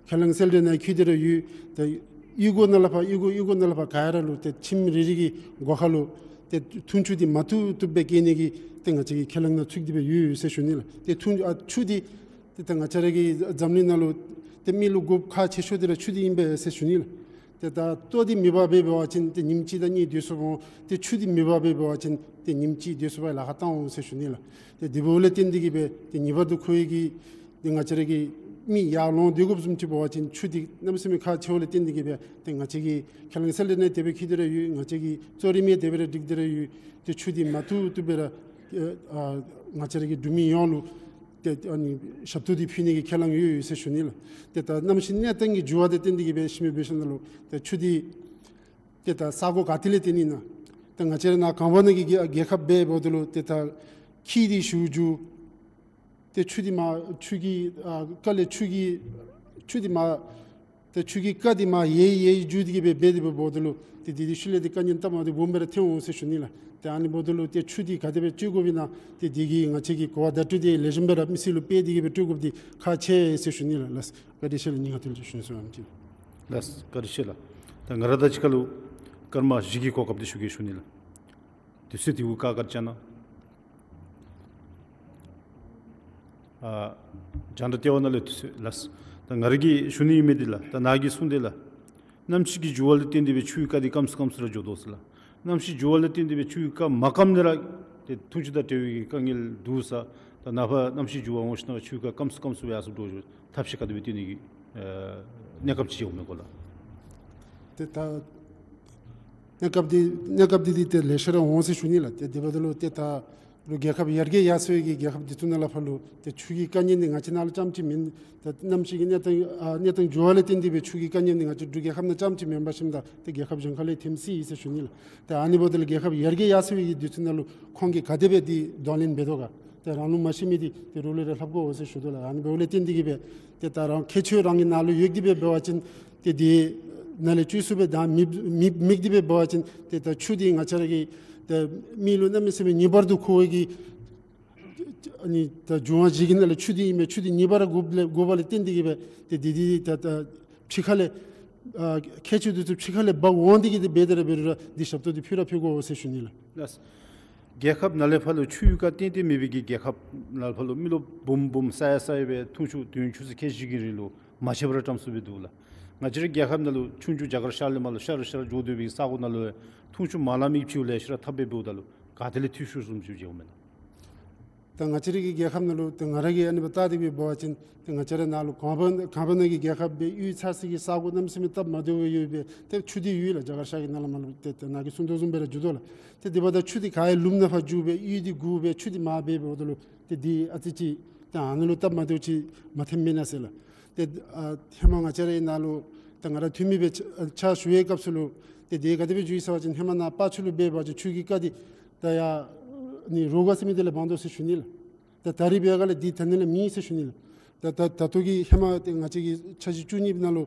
ཁས་བླངས་གསལ་འགྲེལ་ནང་འཁོད་དེ་ར་ཡོད། ཏེ་གཡུས་སྒོ་ནང་ལས་ཕར་གཡུས་སྒོ་གཡུས་སྒོ་ནང་ལས་ཕར་ག་ར་ལུ་ཏེ་ཁྱིམ་རེ་རེ་གི་སྒོ་ཁར་ལུ་ཏེ་འཐུང་ཆུ་འདི་མ་བཏུབ་བཏུབ་སྦེ་བཀལ་ནི་གི་ཏེ་ང་བཅས་ཀྱི་ཁས་བླངས་ནང་ཚུད་དེ་སྦེ་ཡོད་ཡོད་ཟེར་ཞུ་ནི་ལགས། ཏེ་འཐུང་ཨ་ཆུ་འདི་ཏེ་ད་ང་བཅས་ར་གི་འཛམ་གླིང་ནང་ལུ་ཏེ་མི་ལུ་དགོཔ་ཁག་ཆེ་ཤོས་འདི་ར་ཆུ་འདི་ཨིན་པས་ཟེར་ཞུ་ནི་ལགས། ཏེ་ད་ལྟོ་འདི་མེད་པར་འབད་འབད་བ་ཅིན་ཏེ་ཉིནམ་གཅིག་དང་གཉིས་སྡོད་ཚུགས་འོང་། ཏེ་ཆུ་འདི་མེད་པར་འབད་འབད་བ་ཅིན་ཏེ་ཉིནམ་གཅིག་སྡོད་ཚུགས་པར་ལཱ་ཁག་བཏང་འོང་ཟེར་ཞུ་ནི་ལགས། ཏེ་དེ་འབདཝ་ལས་བརྟེན་ཏེ་གི་སྦེ་ཏེ་ངེས་པར་དུ་ཁོ་ཡི་གི་ཏེ་ང་བཅས་ར་གི་མི་ཡར་ལོང་སྡོད་དགོཔ་བཟུམ་ཅིག་འབད་བ་ཅིན་ཆུ་འདི་གནམ་མེད་ས་མེད་ཁག་ཆེཝ་ལས་བརྟེན་ཏེ་གི་སྦེ་ཏེ་ང་བཅས་ཀྱི་ཁས་བླངས་གསལ་འགྲེལ་ནང་དེ་སྦེ་འཁོད་དེ་ར་ཡོད། ང་བཅས་ཀྱི་གཙོ་རིམ་ཡང་དེ་སྦེ་ར་སྒྲིག་སྟེ་ར་ཡོད། ཏེ་ཆུ་འདི་མ་བཏུབ་བཏུབ་སྦེ་ར་ཨ་ང་བཅས་ར་གི་འབྲུག་མི་ཡོངས་ལུ་ཏེ་ཨ་ནི་ཞབས་ཏོག་འདི་ཕུལ་ནི་གི་ཁས་བླངས་ཡོད་ཡོད་ཟེར་ཞུ་ནི་ལགས། ཏེ་ད་གནམ་གཤིས་གནས་སྟངས་ཀྱི་འགྱུར་བ་དང་བརྟེན་ཏེ་གི་སྦེ་ཤུལ་མའི་འབད་ཞིནམ་ལས་ཏེ་ཆུ་འདི་ཏེ་ད་ས་གོ་ག་ཏེ་ལས་བཏོན་ནི་ཨིན་ན། ཏེ་ང་བཅས་ར་ནཱ་གངས་བར་ནང་གི་རྒྱལ་རྒྱལ་ཁབ་འབད་འབདཝ་ད་ལུ་ཏེ་ད་ཁྱི་འདི་ཞུ་རྒྱུ། ཏེ་ཆུ་འདི་མར་ཆུ་གི་ཨ་རྐ་ལས་ཆུ་གི་ཆུ་འདི་མར་ཏེ་ཆུ་གི་རྐ་འདི་མར་ཡལ་ཡལ་འགྱོ་སྟེ་གི་སྦེ་འབད་དེ་སྦེ་འབདཝ་ད་ལུ་ཏེ་དེ་དེ་ཤུལ་ལས་ཏེ་དཀའ་ངལ་སྟབས་མ་བདེཝ་སྦོམ་སྦེ་ར་ཐོན་འོང་ཟེར་ཞུ་ནི་ལགས། ཏེ་ཨ་ནི་འབདཝ་ད་ལུ་ཏེ་ཆུ་འདི་ག་དེ་སྦེ་སྤྱོད་དགོཔ་ཨིན་ན་ཏེ་དེ་གི་ང་བཅས་ཀྱིས་གོ་བ་བརྡ་སྤྲོད་འདི་ལེགས་ཤོམ་སྦེ་ར་མི་སེར་ལུ་སྤེལ་ཏེ་གི་སྦེ་སྤྲོད་དགོཔ་འདི་ཁག་ཆེ་ཟེར་ཞུ་ནི་ལགས། ལགས། བཀའ་དྲིན་ཆེ་ལགས། སྙིང་ཁ་ཐུགས་ལས་ཞུ་ནི་སོང་ཨམ་ཅིག། ལགས། བཀའ་དྲིན་ཆེ་ལགས། ད་ང་ར་དང་གཅིག་ཁར་ལུ་སྐར་མ་བཞི་གི་གོ་སྐབས་འདི་ཞུ་གེ་ཞུ་ནི་ལགས། དུས་ཚོད་འདི་གུ་བཀག་བཀག་ཅ་ན། ཨ་རྒྱང་བསྒྲགས་ལྟེ་བ་ནང་ལས་དུས་ཚོད་ལགས། ད་ང་ར་གིས་ཞུ་ནི་ཨིན་མི་འདི་ལགས། ད་ནཱ་གིས་གསུངས་དེ་ལགས། གནམ་གཤིས་ཀྱི་འགྱུར་བ་ལས་བརྟེན་ཏེ་སྦེ་ཆུའི་རྐ་འདི་སྐམ་སུ་སྐམ་སུ་ར་འགྱོ་དོ་ཟེར་ལགས། གནམ་གཤིས་འགྱུར་བ་ལས་བརྟེན་ཏེ་སྦེ་ཆུ་གི་རྐ་མ་སྐམ་ནི་ར་ཏེ་འཐུང་ཆུ་དང་འབྲེལ་བའི་གི་དཀའ་ངལ་འདུག་ས། ད་ནངས་པ་གནམ་གཤིས་འགྱུར་བ་འོང་ཞིནམ་ལས་ཆུ་གི་རྐ་སྐམ་སུ་སྐམ་སུ་སྦེ་ཡར་སོ་འགྱོ་ཞིནམ་ཐབས་ཤེས་ག་དེ་སྦེ་བཏོན་ནི་གི་ཨེ་གནས་སྐབས་ཅིག་འོང་མས་གོ་ལགས། ཏེ་ད་གནས་སྐབས་འདི་གནས་སྐབས་འདི་འདི་ཏེ་ལེ་ཤ་ར་འོང་ཟེར་ཞུ་ནི་ལགས། ཏེ་དེ་འབདཝ་ད་ལུ་ཏེ་ད་རུང་རྒྱལ་ཁབ་ཡར་རྒྱས་ཡར་སོ་བའི་གི་རྒྱལ་ཁབ་འདི་ཚུ་ནང་ལས་ཕར་ལུ་ཏེ་ཆུ་གི་དཀའ་ངལ་འདི་ང་བཅས་ནང་ལུ་རྐྱངམ་ཅིག་མེན། ད་གནམ་གཤིས་ཀྱི་གནས་སྟངས་ཨ་གནས་སྟངས་འགྱུར་བ་ལས་བརྟེན་ཏེ་སྦེ་ཆུ་གི་དཀའ་ངལ་འདི་ང་བཅས་འབྲུག་རྒྱལ་ཁབ་ནང་རྐྱངམ་ཅིག་མེན་པར་ཞིནམ་ད་ཏེ་རྒྱལ་ཁབ་གཞན་ཁ་ལས་ཐོན་སྲིད་ཟེར་ཞུ་ནི་ལགས། ཏེ་ཨ་ནི་འབདཝ་ད་ལུ་རྒྱལ་ཁབ་ཡར་རྒྱས་ཡར་སོ་བའི་གི་དུས་ཚོད་ནང་ལུ་ཁོང་གིས་ག་དེ་སྦེ་འདི་གདོང་ལེན་འབད་དོ་ག། ཏེ་རང་ལུ་མ་ཤེས་མི་འདི་ཏེ་རོགས་ལུ་ར་ལྷབ་དགོ་འོང་ཟེར་ཞུ་དོ་ལགས། ཨ་ནི་འབདཝ་ལས་བརྟེན་ཏེ་གིས་སྦེ་ཏེ་ད་རང་ཁྱད་ཆོས་རང་གི་ནང་ལུ་ཡོད་དེ་སྦེ་འབད་བ་ཅིན་ཏེ་འདི་ནང་ལས་བཅོས་སུ་སྦེ་ད་མི་མི་མི་དེ་སྦེ་འབད་བ་ཅིན་ཏེ་ད་ཆུ་འདི་ང་བཅས་ར་གི་ཏེ་མི་ལུ་གནམ་མེད་ས་མེད་ངེས་པར་དུ་མཁོ་བའི་གི་ཨ་ནི་ད་འབྱུང་བ་བཞི་གི་ནང་ལས་ཆུ་འདི་ཨིན་མས། ཆུ་འདི་ངེས་པར་དགོཔ་ལས་དགོཔ་ལས་བརྟེན་ཏེ་གིས་སྦེ་ཏེ་འདི་འདི་ད་ད་ཕྱི་ཁ་ལས་ཨ་ཁྱད་ཆོས་འདི་ཚུ་ཕྱི་ཁ་ལས་འབག་འོང་སྟེ་གིས་ཏེ་འབད་དེ་ར་འབད་རུང་ར་འདི་ཞབས་ཏོག་འདི་ཕུལ་ར་ཕུལ་དགོ་འོང་ཟེར་ཞུ་ནི་ལགས། ལགས། རྒྱལ་ཁབ་ནང་ལས་ཕར་ལུ་ཆུ་ཡུལ་ཁ་གཏན་གཏན་མེད་པའི་གི་རྒྱལ་ཁབ་ནང་ལས་ཕར་ལུ་མི་ལུ་འབུམ་འབུམ་ས་ཡ་ས་ཡ་སྦེ་འཐུང་ཆུ་དུས་ཡུན་ཆུ་ཚོད་ཁལ་བཞི་གི་རིང་ལུ་མ་ཆད་པར་བཀྲམ་སུ་སྦེ་འདུག་ལགས། ང་བཅས་རའི་རྒྱལ་ཁབ་ནང་ལུ་ཆུང་ཆུང་རྒྱ་གར་ཤར་ལས་མར་ལུ་ཤར་རུ་ཤར་རུ་འགྱོ་སྡོད་པའི་ས་གོ་ནང་ལུ་འཐུང་ཆུ་མ་ལང་མི་ཕྱེད་ལེ་ཤ་ར་འཐབ་སྦེ་འབདཝ་ད་ལུ་ག་ཏེ་ལས་འཐུས་ཤོར་བཟུམ་ཅིག་མཇལཝ་མས་ལགས། ད་ང་བཅས་རའི་གི་རྒྱལ་ཁབ་ནང་ལུ་ཏེ་ང་ར་གིས་ཨ་ནི་སྦེ་བལྟ་སྟེ་སྦེ་འབད་བ་ཅིན་ཏེ་ང་བཅས་ར་ནཱ་ལུ་གངས་བབས་གངས་བབས་ནང་གི་རྒྱལ་ཁབ་སྦེ་གཡུས་ཚ་སི་གི་ས་གོ་གནམ་མེད་ས་མེད་སྟབས་མ་བདེཝ་ཡོད་པའི་ཏེ་ཆུ་འདི་ཡོད་ལགས། རྒྱ་གར་ཤར་གྱི་ནང་ལས་མར་ལུ་ཏེ་ཏེ་ནཱ་གིས་གསུང་དོ་བཟུམ་སྦེ་ར་འགྱོ་དོ་ལགས། ཏེ་དེ་འབདཝ་ད་ཆུ་འདི་ག་ཡང་ལུངམ་ནང་ཕར་འགྱོ་སྦེ་གཡུས་འདི་སྒུར་སྦེ་ཆུ་འདི་མར་འབད་འབདཝ་ད་ལུ་ཏེ་འདི་ཨ་ཙི་ཅིག་ཏེ་ཨ་ནི་ལུ་སྟབས་མ་བདེཝ་ཅིག་མ་ཐོནམ་མེན་ན་ཟེར་ལགས། ཏེ་ཨ་ཧེ་མ་ང་བཅས་རའི་ནཱ་ལུ་ཏེ་ང་ར་འཐུས་མི་སྦེ་ཕྱག་ཕྱག་ཞུ་བའི་སྐབས་སུ་ལུ་ཏེ་འདི་ག་དེ་སྦེ་འགྱོ་ཡི་ཟེར་བ་ཅིན་ཧེ་མ་ནཱ་པར་ཆུ་ལུ་འབད་བ་ཅིན་ཆུ་གི་རྐ་འདི་ད་ཡར་ནི་རོ་ག་ཟེར་མི་འདི་ལས་འབག་དོ་ཟེར་ཞུ་ནི་ལགས། ད་ད་རིས་འབད་ག་ལས་འདི་ད་ནི་ལས་མེད་ཟེར་ཞུ་ནི་ལགས། ད་ད་ད་ལྟོ་གི་ཧེ་མ་ཏེ་ང་བཅས་ཀྱི་འཆར་གཞི་བཅུ་གཉིས་ནང་ལུ་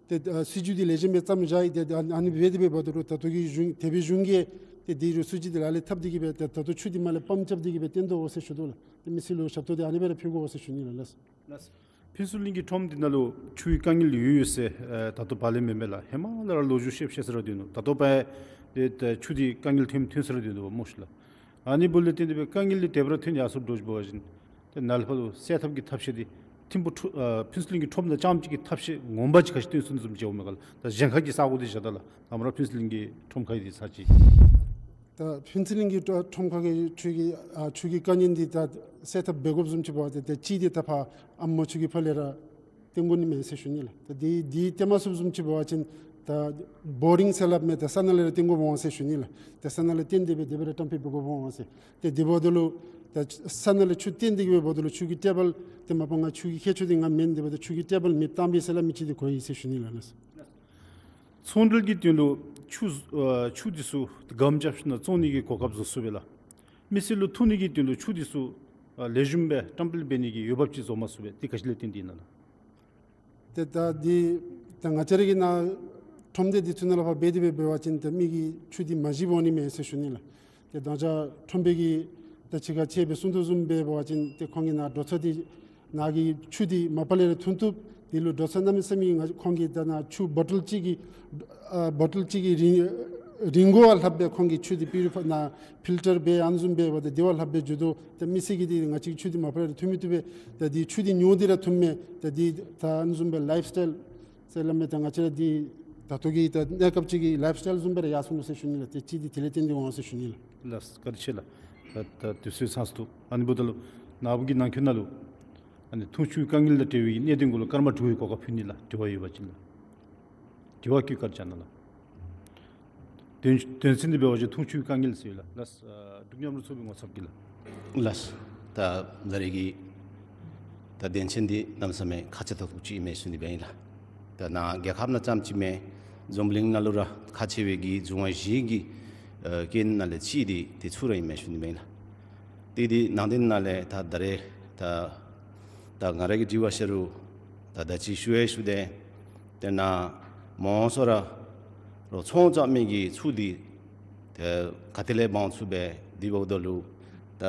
ཏེ་ཨ་སྲིད་བྱུས་འདི་ལེགས་ཤོམ་སྦེ་བརྩམས་བཞག་ཡི། ཏེ་ཨ་ཨ་ནི་སྦེ་དེ་སྦེ་འབདཝ་ད་ལུ་ད་ལྟོ་གི་གཞུང་དེ་སྦེ་གཞུང་གིས་ཏེ་འདི་རུ་སྲིད་བྱུས་འདི་ལག་ལེན་འཐབ་སྟེ་གིས་སྦེ་ཏེ་ད་ལྟོ་ཆུ་འདི་མར་ལས་པམཔ་རྐྱབ་སྟེ་གིས་སྦེ་བཏོན་དོ་འོང་ཟེར་ཞུ་དོ་ལགས། ཏེ་མི་སེར་ལུ་ཞབས་ཏོག་འདི་ཨ་ནི་སྦེ་ར་ཕུལ་དགོ་འོང་ཟེར་ཞུ་ནི་ལགས། ལགས། ཕུན་ཚོགས་གླིང་གི་ཁྲོམ་འདི་ནང་ལུ་ཆུའི་དཀའ་ངལ་ཡོད་ཡོད་ཟེར་ཨེ་ད་ལྟོ་བ་ལས་མེན་མས་ལགས། ཧེ་མ་ལས་ར་ལོ་རྒྱུས་བཤད་བཤད་ས་ར་སྡོད་ནུག། ད་ལྟོ་བ་ཡང་ཏེ་ཆུ་འདི་དཀའ་ངལ་ཐོན་ཐོན་ས་ར་སྡོད་ནུག་སྨོ་ཤི་ལགས། ཨ་ནི་འབདཝ་ལས་བརྟེན་ཏེ་སྦེ་དཀའ་ངལ་འདི་དེ་སྦེ་ར་ཐོན་ཡར་སོ་འགྱོ་ཞིནམ་འབད་བ་ཅིན་ཏེ་ནཱ་ལས་ཕར་ལུ་སེལ་ཐབས་ཀྱི་ཐབས་ཤེས་འདི་ཐིམ་ཕུ་ཁྲོ་ཨ་ཕུན་ཚོགས་གླིང་གི་ཁྲོམ་ནང་རྐྱངམ་གཅིག་གི་ཐབས་ཤེས་ངོ་མ་ཅིག་ག་ཅི་སྟོན་ཚུགས་ནི་བཟུམ་མཇལཝ་མས་ག་ལགས། ད་གཞན་ཁ་གི་ས་གོ་འདི་བཞག་ད་ལགས། ནམ་ར་ཕུན་ཚོགས་གླིང་གི་ཁྲོམ་ཁ་གི་འདི་ཚར་ཅིག། ད་ཕུན་ཚོགས་གླིང་གི་ཁྲོ་ཁྲོམ་ཁ་གི་ཆུ་གི་ཨ་ཆུ་གི་དཀའ་ངལ་འདི་ད་སེལ་ཐབས་འབད་དགོཔ་བཟུམ་ཅིག་འབད་བ་ཅིན་ཏེ་གཅིག་འདི་ད་ཕར་ཨམ་མོ་ཆུ་གི་ཕར་ལས་ར་བཏོན་དགོ་ནི་མས་ཟེར་ཞུ་ནི་ལགས། ད་འདི་འདི་བཏོན་མ་ཚུགསཔ་བཟུམ་ཅིག་འབད་བ་ཅིན་ད་བོ་རིང་ཟེར་སླབ་མས། ད་ས་ནང་ལས་ར་བཏོན་དགོཔ་འོང་ཟེར་ཞུ་ནི་ལགས། ད་ས་ནང་ལས་བཏོན་ཏེ་སྦེ་དེ་སྦེ་ར་བཀྲམ་སྤེལ་འབད་དགོཔ་འོང་ཟེར། ཏེ་དེ་འབདཝ་ད་ལུ་ད་ས་ནང་ལས་ཆུ་བཏོན་ཏེ་གིས་སྦེ་འབདཝ་ད་ལུ་ཆུ་གི་ཊེ་བཱལ་ཏེ་མ་པ་ང་ཆུ་གི་ཁྱད་ཆོས་འདི་ང་མེན། དེ་འབདཝ་ད་ཆུ་གི་ཊེ་བཱལ་མེདཔ་བཏང་པས་ཟེར་སླབ་མི་ཅིག་འདི་གོ་ཡི་ཟེར་ཞུ་ནི་ལགས། ཚོང་འབྲེལ་གྱི་དོན་ལུ་ཆུ་ཨ་ཆུ་འདི་ཚུ་སྒམ་རྐྱབ་ཞིནམ་བཙོང་ནི་གི་གོ་སྐབས་བཟོ་ཚུགས་པས་ལགས། མི་སེར་ལུ་འཐུང་ནི་གི་དོན་ལུ་ཆུ་འདི་ཚུ་ཨ་ལེགས་ཤོམ་སྦེ་བཀྲམ་སྤེལ་འབད་ནི་གི་འོས་འབབ་ཅིག་བཟོ་མ་ཚུགས་པས། དེ་ག་ཅི་ལས་བརྟེན་ཏེ་ཨིན་ན་ལགས། ཏེ་ད་འདི་ད་ང་བཅས་ར་གི་ནཱ་ཁྲོམ་སྡེ་འདི་ཚུ་ནང་ལས་ཕར་འབད་དེ་སྦེ་འབད་བ་ཅིན་ཏེ་མི་གི་ཆུ་འདི་མ་ཞིམ་འོང་ནི་མས་ཟེར་ཞུ་ནི་ལགས། ཏེ་ད་ཅི་ཁྲོམ་དཔོན་གྱིས་ད་ཅི་ཁ་ཅིག་སྦེ་གསུང་དོ་བཟུམ་སྦེ་འབད་བ་ཅིན་ཏེ་ཁོང་གིས་ནཱ་དྲོ་ཚོད་འདི་ནཱ་གི་ཆུ་འདི་མ་པ་ལས་ར་འཐུང་བཏུབ། འདི་ལུ་དྲོ་ཚོད་གནམ་མེད་ས་མེད་ང་ཁོང་གིས་ད་ནཱ་ཆུ་བོ་ཊལ་གཅིག་གི་ཨ་བོ་ཊལ་གཅིག་གི་རིན་རིན་གོང་ལྷགཔ་སྦེ་ཁོང་གིས་ཆུ་འདི་པིའུ་རི་ཕའི་ནཱ་ཕིལ་ཊར་འབད་ཨ་ནི་བཟུམ་སྦེ་འབདཝ་ད་དེ་བ་ལྷགཔ་སྦེ་འགྱོ་དོ། ད་མི་སེར་གྱིས་འདི་ང་བཅས་ཆུ་འདི་མ་པ་ལས་ར་འཐུང་མི་བཏུབ་པས། ད་འདི་ཆུ་འདི་ཉོ་སྟེ་ར་འཐུངམ་མས། ད་འདི་ད་ཨ་ནི་བཟུམ་སྦེ་ལའིཕ་སི་ཊའིལ་ཟེར་སླབ་མས། ད་ང་བཅས་ར་འདི་ད་ལྟོ་གི་ད་གནས་སྐབས་ཅིག་གི་ལའིཕ་སི་ཊའིལ་བཟུམ་སྦེ་ར་ཡར་སོ་ནུག་ཟེར་ཞུ་ནི་ལགས། ཏེ་གཅིག་འདི་དེ་ལས་བརྟེན་ཏེ་འོང་ཟེར་ཞུ་ནི་ལགས། ལགས་བཀའ་དྲིན་ཆེ་ལགས། ད་ད་དུས་ཚོད་ཚང་སོ་ནུག། ཨ་ནི་འབདཝ་ད་ལུ་ནཱ་བུ་གི་ནང་འཁོད་ནང་ལུ་ཨ་ནི་འཐུང་ཆུའི་དཀའ་ངལ་དང་འབྲེལ་བའི་གནད་དོན་གུ་ལུ་སྐར་མ་དྲུག་གི་གོ་སྐབས་ཕུལ་ནི་ལགས། དྲི་བ་ཡོད་པ་ཅིན་ལགས། དྲི་བ་བཀོད་བཀའ་དྲིན་ཆེ་ལགས། དོན་དོན་ཚན་འདི་འབད་བ་ཅིན་འཐུང་ཆུའི་དཀའ་ངལ་ཟེར་ལགས། ལགས་ཨ་འབྲུག་མཉམ་རུབ་ཚོགས་པའི་ངོ་ཚབ་ཀྱིས་ལགས། ལགས། ད་ད་རེས་ཀྱི་ད་དོན་ཚན་འདི་གནམ་མེད་ས་མེད་ཁག་ཆེ་ཏོག་ཏོ་ཅིག་ཨིན་མས་ཟེར་ཞུ་ནི་སྦེ་ཨིན་ལགས། ད་ནཱ་རྒྱལ་ཁབ་ནང་རྐྱངམ་ཅིག་མེན། འཛམ་གླིང་ནང་ལུ་ར་ཁག་ཆེ་བའི་གི་འབྱུང་བ་བཞི་གི་ཨ་རྐྱེན་ནང་ལས་གཅིག་འདི་དེ་ཚུ་ར་ཨིན་མས་ཟེར་ཞུ་ནི་སྦེ་ཨིན་ལགས། ཏེ་འདི་ནང་དོན་ནང་ལས་ད་ད་རེས་ད་ད་ང་ར་གི་དྲི་བ་ཤེས་རུང་ད་ད་ཅི་ཞུ་ཡང་ཞུ་སྟེ་ཏེ་ནཱ་མང་ཤོས་ར་རོགས་ཚོང་རྐྱབ་མི་གི་ཆུ་འདི་ཏེ་ག་ཏེ་ལས་འབག་ཚུགས་པས། དེ་འབདཝ་ད་ལུ་ད་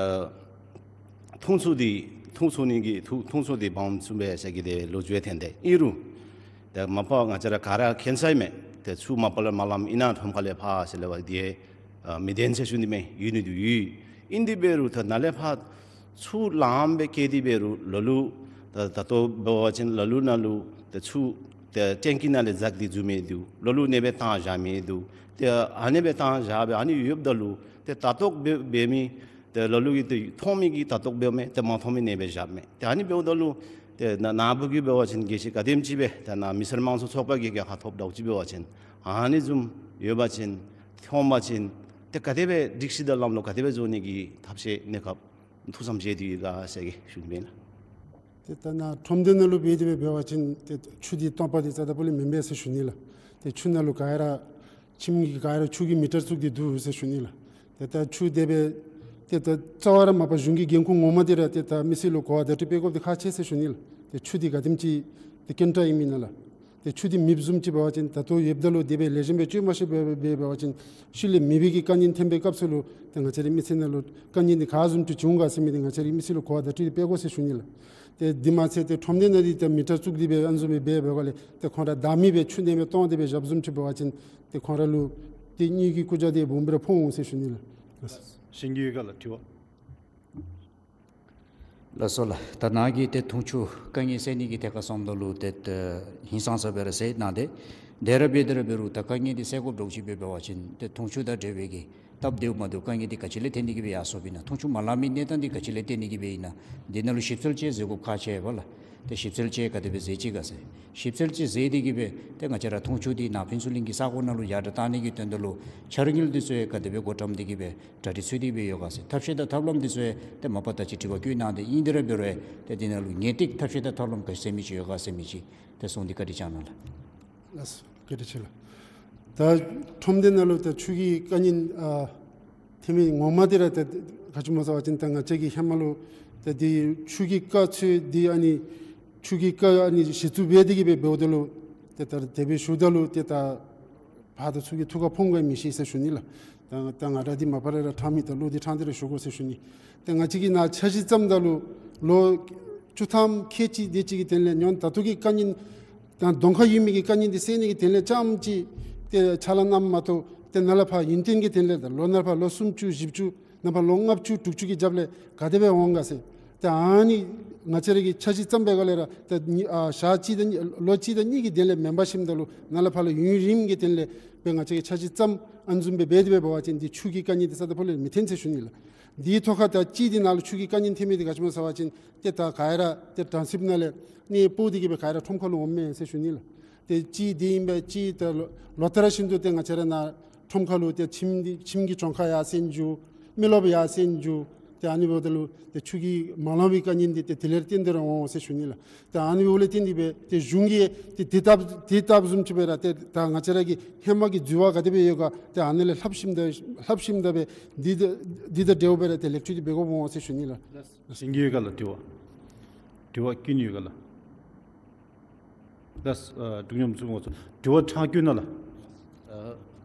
འཐུང་ཆུ་འདི་འཐུང་ཚུགས་ནི་གི་འཐུང་འཐུང་ཆུ་འདི་འབག་ཚུགས་པས་ཟེར་གི་དེ་ལོ་རྒྱུས་ཐོན་ཏེ་ཨིན་རུང་ཏེ་མ་པ་ང་བཅས་ར་ག་ར་མཁྱེན་ས་ཨིན་མས། ཏེ་ཆུ་མ་པ་ལས་མ་ལངམ་ཨིན་ན་ཁྲོམ་ཁ་ལས་ཕར་ཟེར་སླབ་པ་འདི་ཨ་མི་བདེན་ཟེར་ཞུ་ནི་མས། ཡོད་ནི་འདི་ཡོད། ཨིན་དེ་འབད་རུང་ད་ནཱ་ལས་ཕར་ཆུ་ལངམ་སྦེ་བསྐྱལ་ཏེ་འབད་རུང་ལ་ལུ་ད་ད་ལྟོ་འབད་བ་ཅིན་ལ་ལུ་ནཱ་ལུ་ད་ཆུ་ ཏེ་ཊེང་ཀི་ནང་ལས་འཛག་སྟེ་འཛུལ་མི་འདུག། ལ་ལུ་གནས་སྦེ་བཏང་བཞག་མི་འདུག། ཏེ་ཨ་ནི་སྦེ་བཏང་བཞག་སྦེ་ཨ་ནི་ཡོདཔ་ད་ལུ་ཏེ་ལྟ་རྟོག་འབད་འབད་མི་ཏེ་ལ་ལུ་གིས་ཏེ་མཐོང་མི་གིས་ལྟ་རྟོག་འབདཝ་མས། ཏེ་མ་མཐོང་མི་གནས་སྦེ་བཞགཔ་མས། ཏེ་ཨ་ནི་འབདཝ་ད་ལུ་ཏེ་ན་ན་བུ་གིས་འབད་བ་ཅིན་གལ་སྲིད་ག་དེམ་ཅིག་སྦེ་ཏེ་ནཱ་མི་སེར་དམངས་གཙོ་ཚོགས་པ་གིས་རྒྱལ་ཁ་ཐོབ་འདྲཝ་ཅིག་འབད་བ་ཅིན་ཨ་ནི་བཟུམ་ཡོད་པ་ཅིན་མཐོང་པ་ཅིན་ཏེ་ག་དེ་སྦེ་སྒྲིག་གཞི་དང་ལམ་ལུགས་ག་དེ་སྦེ་བཟོ་ནི་གི་ཐབས་ཤེས་གནས་སྐབས་ཐུགས་བསམ་བཞེས་ཏེ་ཡོད་ག་ཟེར་གི་ཞུ་ནི་ཨིན་ལགས། ཏེ་ད་ནཱ་ཁྲོམ་སྡེ་ནང་ལུ་འབད་དེ་སྦེ་འབད་བ་ཅིན་ཏེ་ཆུ་འདི་སྟོང་པ་འདི་རྩ་དང་པོ་ལས་མེན་པས་ཟེར་ཞུ་ནི་ལགས། ཏེ་ཆུ་ནང་ལུ་ག་ར་ཁྱིམ་གྱི་ག་ར་ཆུ་གི་མི་ཊར་བཙུགས་ཏེ་འདུག་ཟེར་ཞུ་ནི་ལགས། ཏེ་ད་ཆུ་དེ་སྦེ་ཏེ་ད་རྩ་བ་ར་མ་པ་གཞུང་གི་འགན་ཁུར་ངོ་མ་འདི་ར་ཏེ་ད་མི་སེར་ལུ་གོ་བ་བརྡ་སྤྲོད་འབད་དགོཔ་འདི་ཁག་ཆེ་ཟེར་ཞུ་ནི་ལགས། ཏེ་ཆུ་འདི་ག་དེམ་ཅིག་ཏེ་ཀེན་ཊ་ཨིན་མི་ཨིན་ན་ལགས། ཏེ་ཆུ་འདི་མེདཔ་བཟུམ་ཅིག་འབད་བ་ཅིན་ད་ལྟོ་ཡོདཔ་ད་ལུ་དེ་སྦེ་ལེགས་ཤོམ་སྦེ་སྤྱོད་མ་ཤེས་པར་འབད་འབད་བ་ཅིན་ཤུལ་ལས་མེད་པའི་གི་དཀའ་ངལ་ཐོན་པའི་སྐབས་སུ་ལུ་ཏེ་ང་བཅས་རའི་མི་སེར་ནང་ལུ་དཀའ་ངལ་འདི་ག་བཟུམ་ཅིག་བྱུང་ག་ཟེར་མི་འདི་ང་བཅས་རའི་མི་སེར་ལུ་གོ་བ་བརྡ་སྤྲོད་འབད་དགོ་ཟེར་ཞུ་ནི་ལགས། ཏེ་འདི་མ་ཚད་ཏེ་ཁྲོམ་སྡེ་ནང་འདི་ཏེ་མི་ཊར་བཙུགས་ཏེ་སྦེ་ཨ་ནི་བཟུམ་སྦེ་འབད་འབདཝ་ལས་ཏེ་ཁོང་ར་བདའ་མི་སྦེ་ཆུ་ནང་སྦེ་བཏང་སྟེ་སྦེ་བཞགཔ་བཟུམ་ཅིག་འབད་བ་ཅིན་ཏེ་ཁོང་ར་ལུ་ཏེ་གཉིད་ཀྱི་ཀུ་ཇ་འདི་སྦོམ་སྦེ་ར་ཕོག་འོང་ཟེར་ཞུ་ནི་ལགས། གཞན་གྱི་ཡོད་ག་ལགས་དྲི་བ། ལགས་སོ་ལགས། ད་ནཱ་གིས་ཏེ་འཐུང་ཆུ་དཀའ་ངལ་སེལ་ནི་གི་ཐད་ཁར་སོངམ་ད་ལུ་ཏེ་ཏེ་ཧིང་སངས་ས་སྦེ་ར་ཟེར་གནང་སྟེ། དེ་ར་འབད་དེ་ར་འབད་རུང་ད་དཀའ་ངལ་འདི་སེལ་དགོཔ་འདྲཝ་ཅིག་འབད་འབད་བ་ཅིན་ཏེ་འཐུང་ཆུ་དང་འབྲེལ་བའི་གི་སྟབས་བདེཝ་མ་བདེཝ་དཀའ་ངལ་འདི་ག་ཅི་ལས་བརྟེན་ཏེ་གི་སྦེ་ཡར་སོངམ་ཨིན་ན། འཐུང་ཆུ་མ་ལང་མི་གནས་སྟངས་འདི་ག་ཅི་ལས་བརྟེན་ཏེ་གི་སྦེ་ཨིན་ན། འདི་ནང་ལུ་ཞིབ་འཚོལ་ཅིག་མཛད་དགོཔ་ཁག་ཆེ་བས་ལགས། ཏེ་ཞིབ་འཚོལ་ཅིག་ག་དེ་སྦེ་མཛད་ཅི་ག་ཟེར། ཞིབ་འཚོལ་ཅིག་མཛད་དེ་གི་སྦེ་ཏེ་ང་བཅས་ར་འཐུང་ཆུ་འདི་ནཱ་ཕུན་ཚོགས་གླིང་གི་ས་གོ་ནང་ལུ་ཡར་དྲག་གཏང་ནི་གི་དོན་དག་ལུ་འཆར་དངུལ་འདི་ཚུ་ཡང་ག་དེ་སྦེ་བགོ་བཀྲམ་སྟེ་གི་སྦེ་གྲ་སྒྲིག་ཚུད་དེ་སྦེ་ཡོད་ག་ཟེར། ཐབས་ཤེས་དང་ཐབས་ལམ་འདི་ཚུ་ཡང་ཏེ་མ་པ་ད་ཅི་དྲི་བ་བཀོད་གནང་སྟེ་ཨིན། དེ་ར་འབད་རུང་ཏེ་འདི་ནང་ལུ་ངེས་ཏིག་ཐབས་ཤེས་དང་ཐབས་ལམ་ག་ཅི་ཟེར་མི་ཅིག་ཡོད་ག་ཟེར་མི་ཅིག་ཏེ་གསུངས་ཏེ་བཀའ་དྲིན་བསྐྱང་གནང་ལགས། ལགས་སོ། བཀའ་དྲིན་ཆེ་ལགས། ད་ཁྲོམ་སྡེ་ནང་ལུ་ད་ཆུ་གི་དཀའ་ངལ་ཨ་ཐོན་མི་ངོ་མ་འདི་ར་ད་ག་ཅི་སྨོ་ཟེར་བ་ཅིན་ད་ང་བཅས་ཀྱི་ཧེ་མ་ལུ་ད་འདི་ཆུ་གི་རྐ་ཚུ་འདི་ཨ་ནི་ཆུ་གི་རྐ་ཨ་ནི་གཞི་བཙུགས་འབད་དེ་གི་སྦེ་འབདཝ་ད་ལུ་ཏེ་ད་དེ་སྦེ་ཞུཝ་ད་ལུ་ཏེ་ད་ཕར་དང་ཚུར་གྱི་ཐུགས་ཁར་ཕོགཔ་ག་མི་ཤེས་ཟེར་ཞུ་ནི་ལགས། ད་ད་ང་ར་འདི་མ་པ་ར་ར་ཕྲང་མི་ད་བློ་འདི་ཕྲང་སྟེ་ར་ཞུ་དགོ་ཟེར་ཞུ་ནི། ཏེ་ང་བཅས་ཀྱིས་ནཱ་འཆར་གཞི་བརྩམ་ད་ལུ་ལོ་བཅུ་ཐམ་ཁལ་གཅིག་དེ་ཅིག་གི་དོན་ལས་ཉོན་ད་ལྟོ་གི་དཀའ་ངལ་དང་གདོང་ཁར་ཡོད་མི་གི་དཀའ་ངལ་འདི་སེལ་ནི་གི་དོན་ལས་རྐྱངམ་ཅིག་ཏེ་ཕྱག་ལཱ་གནངམ་མ་གཏོགས་ཏེ་ནཱ་ལས་ཕར་ཡུན་བརྟན་གྱི་དོན་ལས་ད་ལོ་ནཱ་ལས་ཕར་ལོ་སུམ་ཅུ་བཞི་བཅུ་ནཱ་ལས་ཕར་ལོ་ལྔ་བཅུ་དྲུག་ཅུ་གི་རྒྱབ་ལས་ག་དེ་སྦེ་འོང་ག་ཟེར། ཏེ་ཨ་ནི་ང་བཅས་ར་གིས་འཆར་གཞི་བརྩམ་པའི་སྒང་ལས་ར་ཏེ་ཨ་ཞག་གཅིག་དང་གཉིས་ལོ་གཅིག་དང་གཉིས་ཀྱི་དོན་ལས་མེན་པར་ཞིནམ་ད་ལུ་ནཱ་ལས་ཕར་ལུ་ཡུན་རིངམོ་གི་དོན་ལས་སྦེ་ང་བཅས་ཀྱིས་འཆར་གཞི་བརྩམ་ཨ་ནི་བཟུམ་སྦེ་འབད་དེ་སྦེ་འབད་བ་ཅིན་འདི་ཆུ་གི་དཀའ་ངལ་འདི་རྩ་དང་ཕུ་ལས་མི་ཐོན་ཟེར་ཞུ་ནི་ལགས། འདིའི་ཐོག་ཁར་ད་གཅིག་འདི་ནཱ་ལུ་ཆུ་གི་དཀའ་ངལ་ཐོན་མི་འདི་ག་ཅི་སྨོ་ཟེར་བ་ཅིན་ཏེ་ད་ག་ར་ཏེ་གྲང་སིབ་ནང་ལས་གནས་སྤོ་སྟེ་གི་སྦེ་ག་ར་ཁྲོམ་ཁ་ལུ་འོངམ་མས་ཟེར་ཞུ་ནི་ལགས། ཏེ་གཅིག་འདི་ཨིན་པས། གཅིག་ད་ལོ་ལོ་ལྟར་བཞིན་དུ་ཏེ་ང་བཅས་ར་ནཱ་ཁྲོམ་ཁ་ལུ་ཏེ་ཁྱིམ་འདི་ཁྱིམ་གྱི་གྱོང་ཁ་ཡར་སེང་འགྱོ། མི་རློབས་ཡར་སེང་འགྱོ། ཏེ་ཨ་ནི་འབདཝ་ད་ལུ་ཏེ་ཆུ་གི་མ་ལང་བའི་དཀའ་ངལ་འདི་ཏེ་དེ་ལས་བརྟེན་ཏེ་ར་འོང་ཟེར་ཞུ་ནི་ལགས། ཏེ་ཨ་ནི་འབདཝ་ལས་བརྟེན་ཏེ་སྦེ་ཏེ་གཞུང་གིས་ཏེ་དེ་ལྟ་དེ་ལྟ་བཟུམ་ཅིག་སྦེ་ར་ཏེ་ད་ང་བཅས་ར་གི་ཧེ་མ་གི་འཛོལ་བ་ག་དེ་སྦེ་ཡོད་ག་ཏེ་ཨ་ནི་ལས་ལྷགཔ་ཞིནམ་ད་ལྷགཔ་ཞིནམ་ད་སྦེ་འདི་ད་འདི་དང་འབྲེལ་བ་སྦེ་ར་ཏེ་ལེགས་བཅོས་འདི་འབད་དགོཔ་འོང་ཟེར་ཞུ་ནི་ལགས། ལགས། གཞན་གྱི་ཡོད་ག་ལགས་དྲི་བ། དྲི་བ་བཀོད་ནི་ཡོད་ག་ལགས། ལགས། ཨ་འབྲུག་སྙོམས་བཙུགས་དགོ་ཟེར་དྲི་བ་ཕྲང་བཀོད་གནང་ལགས། ཨ་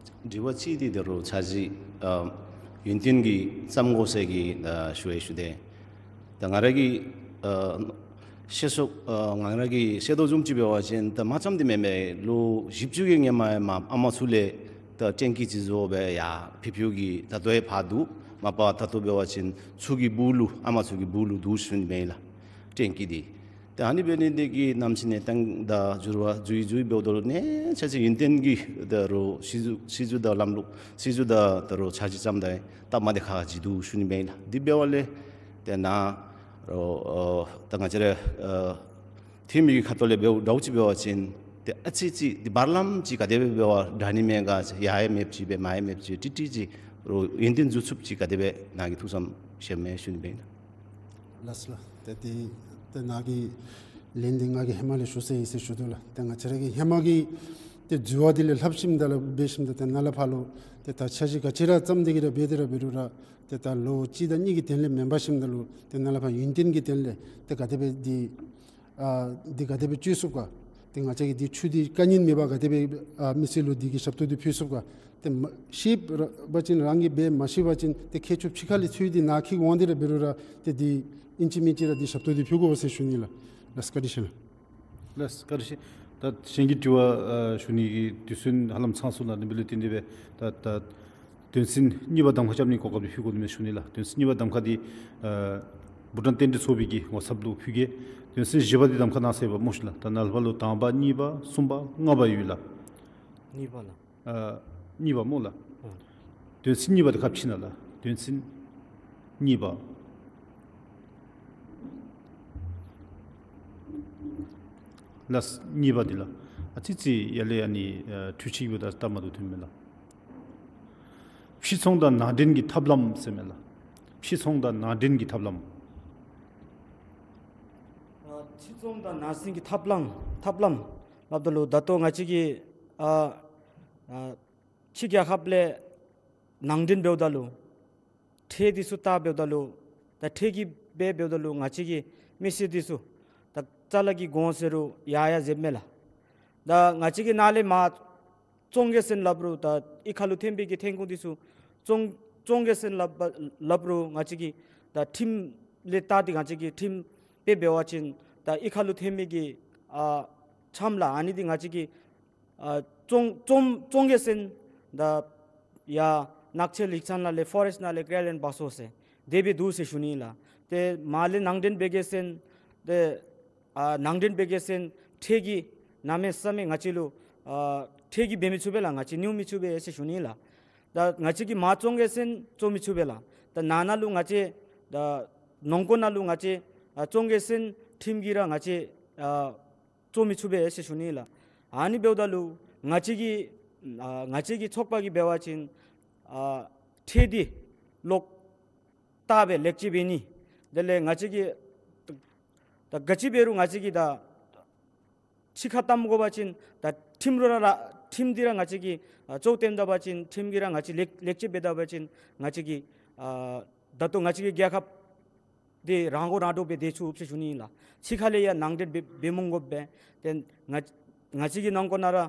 དྲི་བ་གཅིག་འདི་ད་རུང་འཆར་གཞི་ཨ་ཡུན་བརྟན་གྱི་བརྩམ་དགོ་ཟེར་གྱི་ཨ་ཞུ་ཡང་ཞུ་དེས། ད་ང་ར་གིས་ཨ་ཤེས་སོ་ཨ་ང་ར་གིས་ཤེས་དོ་བཟུམ་ཅིག་འབད་བ་ཅིན་ད་མ་བརྩམས་ཏེ་མེན་མས། ལོ་བཞི་བཅུ་གི་སྔོན་མ་ཡང་མ་ཨ་མ་ཚུ་ལས་ད་ཊེང་ཀི་ཅིག་བཟོ་སྦེ་ཡར་ཕུལ་ཕུལཝ་གི་ད་ལྟོ་ཡང་ཕར་འདུག། མ་པ་ད་ལྟོ་འབད་བ་ཅིན་ཚུ་གི་སྦུག་ལུ་ཨ་མ་ཚུ་གི་སྦུག་ལུ་འདུག་ཞུ་ནི་མས་ལགས། ཊེང་ཀི་འདི། ཏེ་ཨ་ནི་འབད་ནི་འདི་གིས་ནམ་ཞིག་ནས་ཏེ་ད་འགྱུར་བ་འགྱུར་འགྱུར་འབདཝ་ད་ལུ་ནི་ཆ་ཅིག་ཡུན་བརྟན་གྱི་ད་རུང་སྲིད་བྱུས་སྲིད་བྱུས་དང་ལམ་ལུགས་སྲིད་བྱུས་དང་ད་རུང་འཆར་གཞི་བརྩམ་ད་སྟབས་མ་བདེ་ཁག་ཅིག་འདུག་ཞུ་ནི་མས་ལགས། འདི་འབདཝ་ལས་ཏེ་ནཱ་རོགས་ཨ་ད་ང་བཅས་ར་ཨ་འཐུས་མི་གི་ཁ་ཐུག་ལས་འབདཝ་འདྲཝ་ཅིག་འབད་བ་ཅིན་ཏེ་ཨ་ཙི་ཅིག་འདི་བར་ལམ་ཅིག་ག་དེ་སྦེ་འབད་བ་དྲག་ནི་མས་ག་ཟེར། ཡར་ཡང་མེདཔ་ཅིག་སྦེ་མར་ཡང་མེདཔ་ཅིག་ཏིག་ཏིག་ཅིག་རོགས་ཡུན་བརྟན་འགྱོ་ཚུགསཔ་ཅིག་ག་དེ་སྦེ་ནཱ་གིས་ཐུགས་བསམ་བཞེསཔ་མས་ཞུ་ནི་མས་ལགས། ལགས་སོ་ལགས། ཏེ་དེ་ཏེ་ནཱ་གི་ལན་འདི་ང་གིས་ཧེ་མ་ལས་ཞུ་ཚར་ཡི་ཟེར་ཞུ་དོ་ལགས། ཏེ་ང་བཅས་ར་གི་ཧེ་མ་གི་ཏེ་འཛོལ་བ་འདི་ལས་ལྷགཔ་ཞིནམ་ད་ལུ་འབད་ཞིནམ་ད་ཏེ་ནཱ་ལས་ཕར་ལུ་ཏེ་ད་འཆར་གཞི་ག་ཅི་ར་བརྩམས་ཏེ་གི་ར་འབད་དེ་ར་འབད་རུང་ར་ཏེ་ད་ལོ་གཅིག་དང་གཉིས་ཀྱི་དོན་ལས་མེན་པར་ཞིནམ་ད་ལུ་ཏེ་ནཱ་ལས་ཕར་ཡུན་བརྟན་གྱི་དོན་ལས་ཏེ་ག་དེ་སྦེ་འདི་ཨ་འདི་ག་དེ་སྦེ་བཅོས་ཚུགས་ག། ཏེ་ང་བཅས་ཀྱི་འདི་ཆུ་འདི་དཀའ་ངལ་མེད་པར་ག་དེ་སྦེ་ཨ་མི་སེར་ལུ་འདི་གི་ཞབས་ཏོག་འདི་ཕུལ་ཚུགས་ག། ཏེ་མ་ཤེས་པ་ཅིན་རང་གིས་འབད། མ་ཤེས་པ་ཅིན་ཏེ་མཁས་མཆོག་ཕྱི་ཁ་ལས་འཚོལ་ཏེ་ནཱ་འཁྱིད་འོང་སྟེ་ར་འབད་རུང་ར་ཏེ་འདི་ཨིན་ཅི་མིན་ཅི་ར་འདི་ཞབས་ཏོག་འདི་ཕུལ་དགོ་ཟེར་ཞུ་ནི་ལགས། ལགས་བཀའ་དྲིན་ཆེ་ལགས། ལགས་བཀའ་དྲིན་ཆེ། ད་གཞན་གྱི་དྲི་བ་ཨ་ཞུ་ནི་གི་དུས་ཚོད་ཧ་ལམ་ཚང་སོང་ལགས། དེ་འབདཝ་ལས་བརྟེན་ཏེ་སྦེ་ད་ད་དོན་ཚན་གཉིས་པ་གདམ་ཁ་རྐྱབ་ནི་གོ་སྐབས་འདི་ཕུལ་དགོ་ནི་མས་ཞུ་ནི་ལགས། དོན་ཚན་གཉིས་པ་གདམ་ཁ་འདི་ཨ་ བྷུ་ཊཱན་རྟེན་འབྲེལ་ཚོགས་པའི་གི་ངོ་ཚབ་ལུ་ཕུལ་གེ། དོན་ཚན་བཞི་པ་འདི་གདམ་ཁ་གནང་ཟེར་བ་སྨོ་ཤིག་ལགས། ད་ནཱ་ལས་ཕར་ལུ་དང་པ་གཉིས་པ་གསུམ་པ་ལྔ་པ་ཡོད་ལགས། གཉིས་པ་ལགས། ཨ་གཉིས་པ་སྨོ་ལགས། ཨ་དོན་ཚན་གཉིས་པ་འདི་ཁ་ཕྱེ་གནང་ལགས། དོན་ཚན་གཉིས་པ་ལགས། གཉིས་པ་འདི་ལགས། ཨ་ཙི་ཙི་ཡར་ལས་ཨ་ནི་ཨ་འཕྲུལ་ཆས་ཀྱི་འབདཝ་ད་སྟབས་མ་བདེཝ་ཐོནམ་མས་ལགས། ཕྱི་ཚོང་དང་ནང་འདྲེན་གྱི་ཐབས་ལམ་ཟེར་མས་ལགས། ཕྱི་ཚོང་དང་ནང་འདྲེན་གྱི་ཐབས་ལམ། ཨ་ཕྱི་ཚོང་དང་ནང་འདྲེན་གྱི་ཐབས་ལམ། ཐབས་ལམ་སླབ་ད་ལུ་ད་ལྟོ་ང་བཅས་ཀྱིས་ཨ་ཨ་ཕྱི་རྒྱལ་ཁབ་ལས་ནང་འདྲེན་འབདཝ་ད་ལུ་ཁྲལ་འདི་ཚུ་བཏབ་འབདཝ་ད་ལུ་ད་ཁྲལ་གྱིས་འབད་འབདཝ་ད་ལུ་ང་བཅས་ཀྱི་མི་སེར་འདི་ཚུ་ད་ཅ་ལ་གི་གོང་ཟེར་རུང་ཡར་ཡར་འཛེགསཔ་མས་ལགས། ད་ང་བཅས་ཀྱིས་ནཱ་ལས་མར་བཙོང་གེ་ཟེར་སླབ་རུང་ད་གཡུས་ཁ་ལུ་ཐོན་པའི་གི་ཐོན་ཁུངས་འདི་ཚུ་བཙོང་བཙོང་གེ་ཟེར་སླབ་སླབ་རུང་ང་བཅས་ཀྱིས་ད་ཁྲིམས་ལས་བལྟ་སྟེ་ང་བཅས་ཀྱིས་ཁྲིམས་དཔེ་འབད་བ་ཅིན་ད་གཡུས་ཁ་ལུ་ཐོན་མི་གི་ཨ་ཆམ་ལགས་ཨ་ནི་འདི་ང་བཅས་ཀྱིས་ཨ་བཙོང་བཙོང་བཙོང་གེ་ཟེར་ད་ཡར་ནགས་ཚལ་ཡིག་ཚང་ནང་ལས་ཕོ་རེསཊ་ནང་ལས་ཀླད་ལེན་འབག་སོང་ཟེར་དེ་སྦེ་འདུག་ཟེར་ཞུ་ནི་ལགས། ཏེ་མར་ལས་ནང་འདྲེན་འབད་གེ་ཟེར་ཏེ་ཨ་ནང་འདྲེན་འབད་གེ་ཟེར་ཁྲལ་གྱིས་གནམ་མེད་ས་མེད་ང་བཅས་ལུ་ཨ་ཁྲལ་གྱིས་འབད་མི་ཚུགས་པས་ལགས། ང་བཅས་ཉོ་མི་ཚུགས་པས་ཟེར་ཞུ་ནི་ལགས། ད་ང་བཅས་ཀྱིས་མར་བཙོང་གེ་ཟེར་བཙོང་མི་ཚུགས་པས་ལགས། ད་ནང་ན་ལུ་ང་བཅས་ད་ནང་འཁོད་ནང་ལུ་ང་བཅས་ཨ་བཙོང་གེ་ཟེར་ཁྲིམས་ཀྱིས་ར་ང་བཅས་ཨ་བཙོང་མི་ཚུགས་པས་ཟེར་ཞུ་ནི་ལགས། ཨ་ནི་འབདཝ་ད་ལུ་ང་བཅས་ཀྱི་ཨ་ང་བཅས་ཀྱི་ཚོགས་པ་གིས་འབད་བ་ཅིན་ཨ་ཁྲལ་འདི་ལོག་བལྟ་སྦེ་ལེགས་བཅོས་འབད་ནི། དེ་ལས་ང་བཅས་ཀྱིས་ད་ག་ཅི་འབད་རུང་ང་བཅས་ཀྱིས་ད་ཕྱི་ཁར་བཏང་དགོ་པ་ཅིན་ད་ཁྲིམས་ར་ར་ཁྲིམས་འདི་ར་ང་བཅས་ཀྱིས་ཨ་གཙོ་བོ་བཏོན་ད་པ་ཅིན་ཁྲིམས་ཀྱིས་ར་ང་བཅས་ལེགས་ལེགས་བཅོས་འབད་ད་པ་ཅིན་ང་བཅས་ཀྱིས་ཨ་ད་ལྟོ་ང་བཅས་ཀྱི་རྒྱལ་ཁབ་འདི་རང་མགོ་རང་འདྲོངས་སྦེ་སྡོད་ཚུགས་ཟེར་ཞུ་ནི་ལགས། ཕྱི་ཁ་ལས་ཡར་ནང་འདྲེན་འབད་འབད་མི་དགོ་པས། ཏེ་ང་ང་བཅས་ཀྱི་ནང་འཁོད་ནང་ར་ཨ་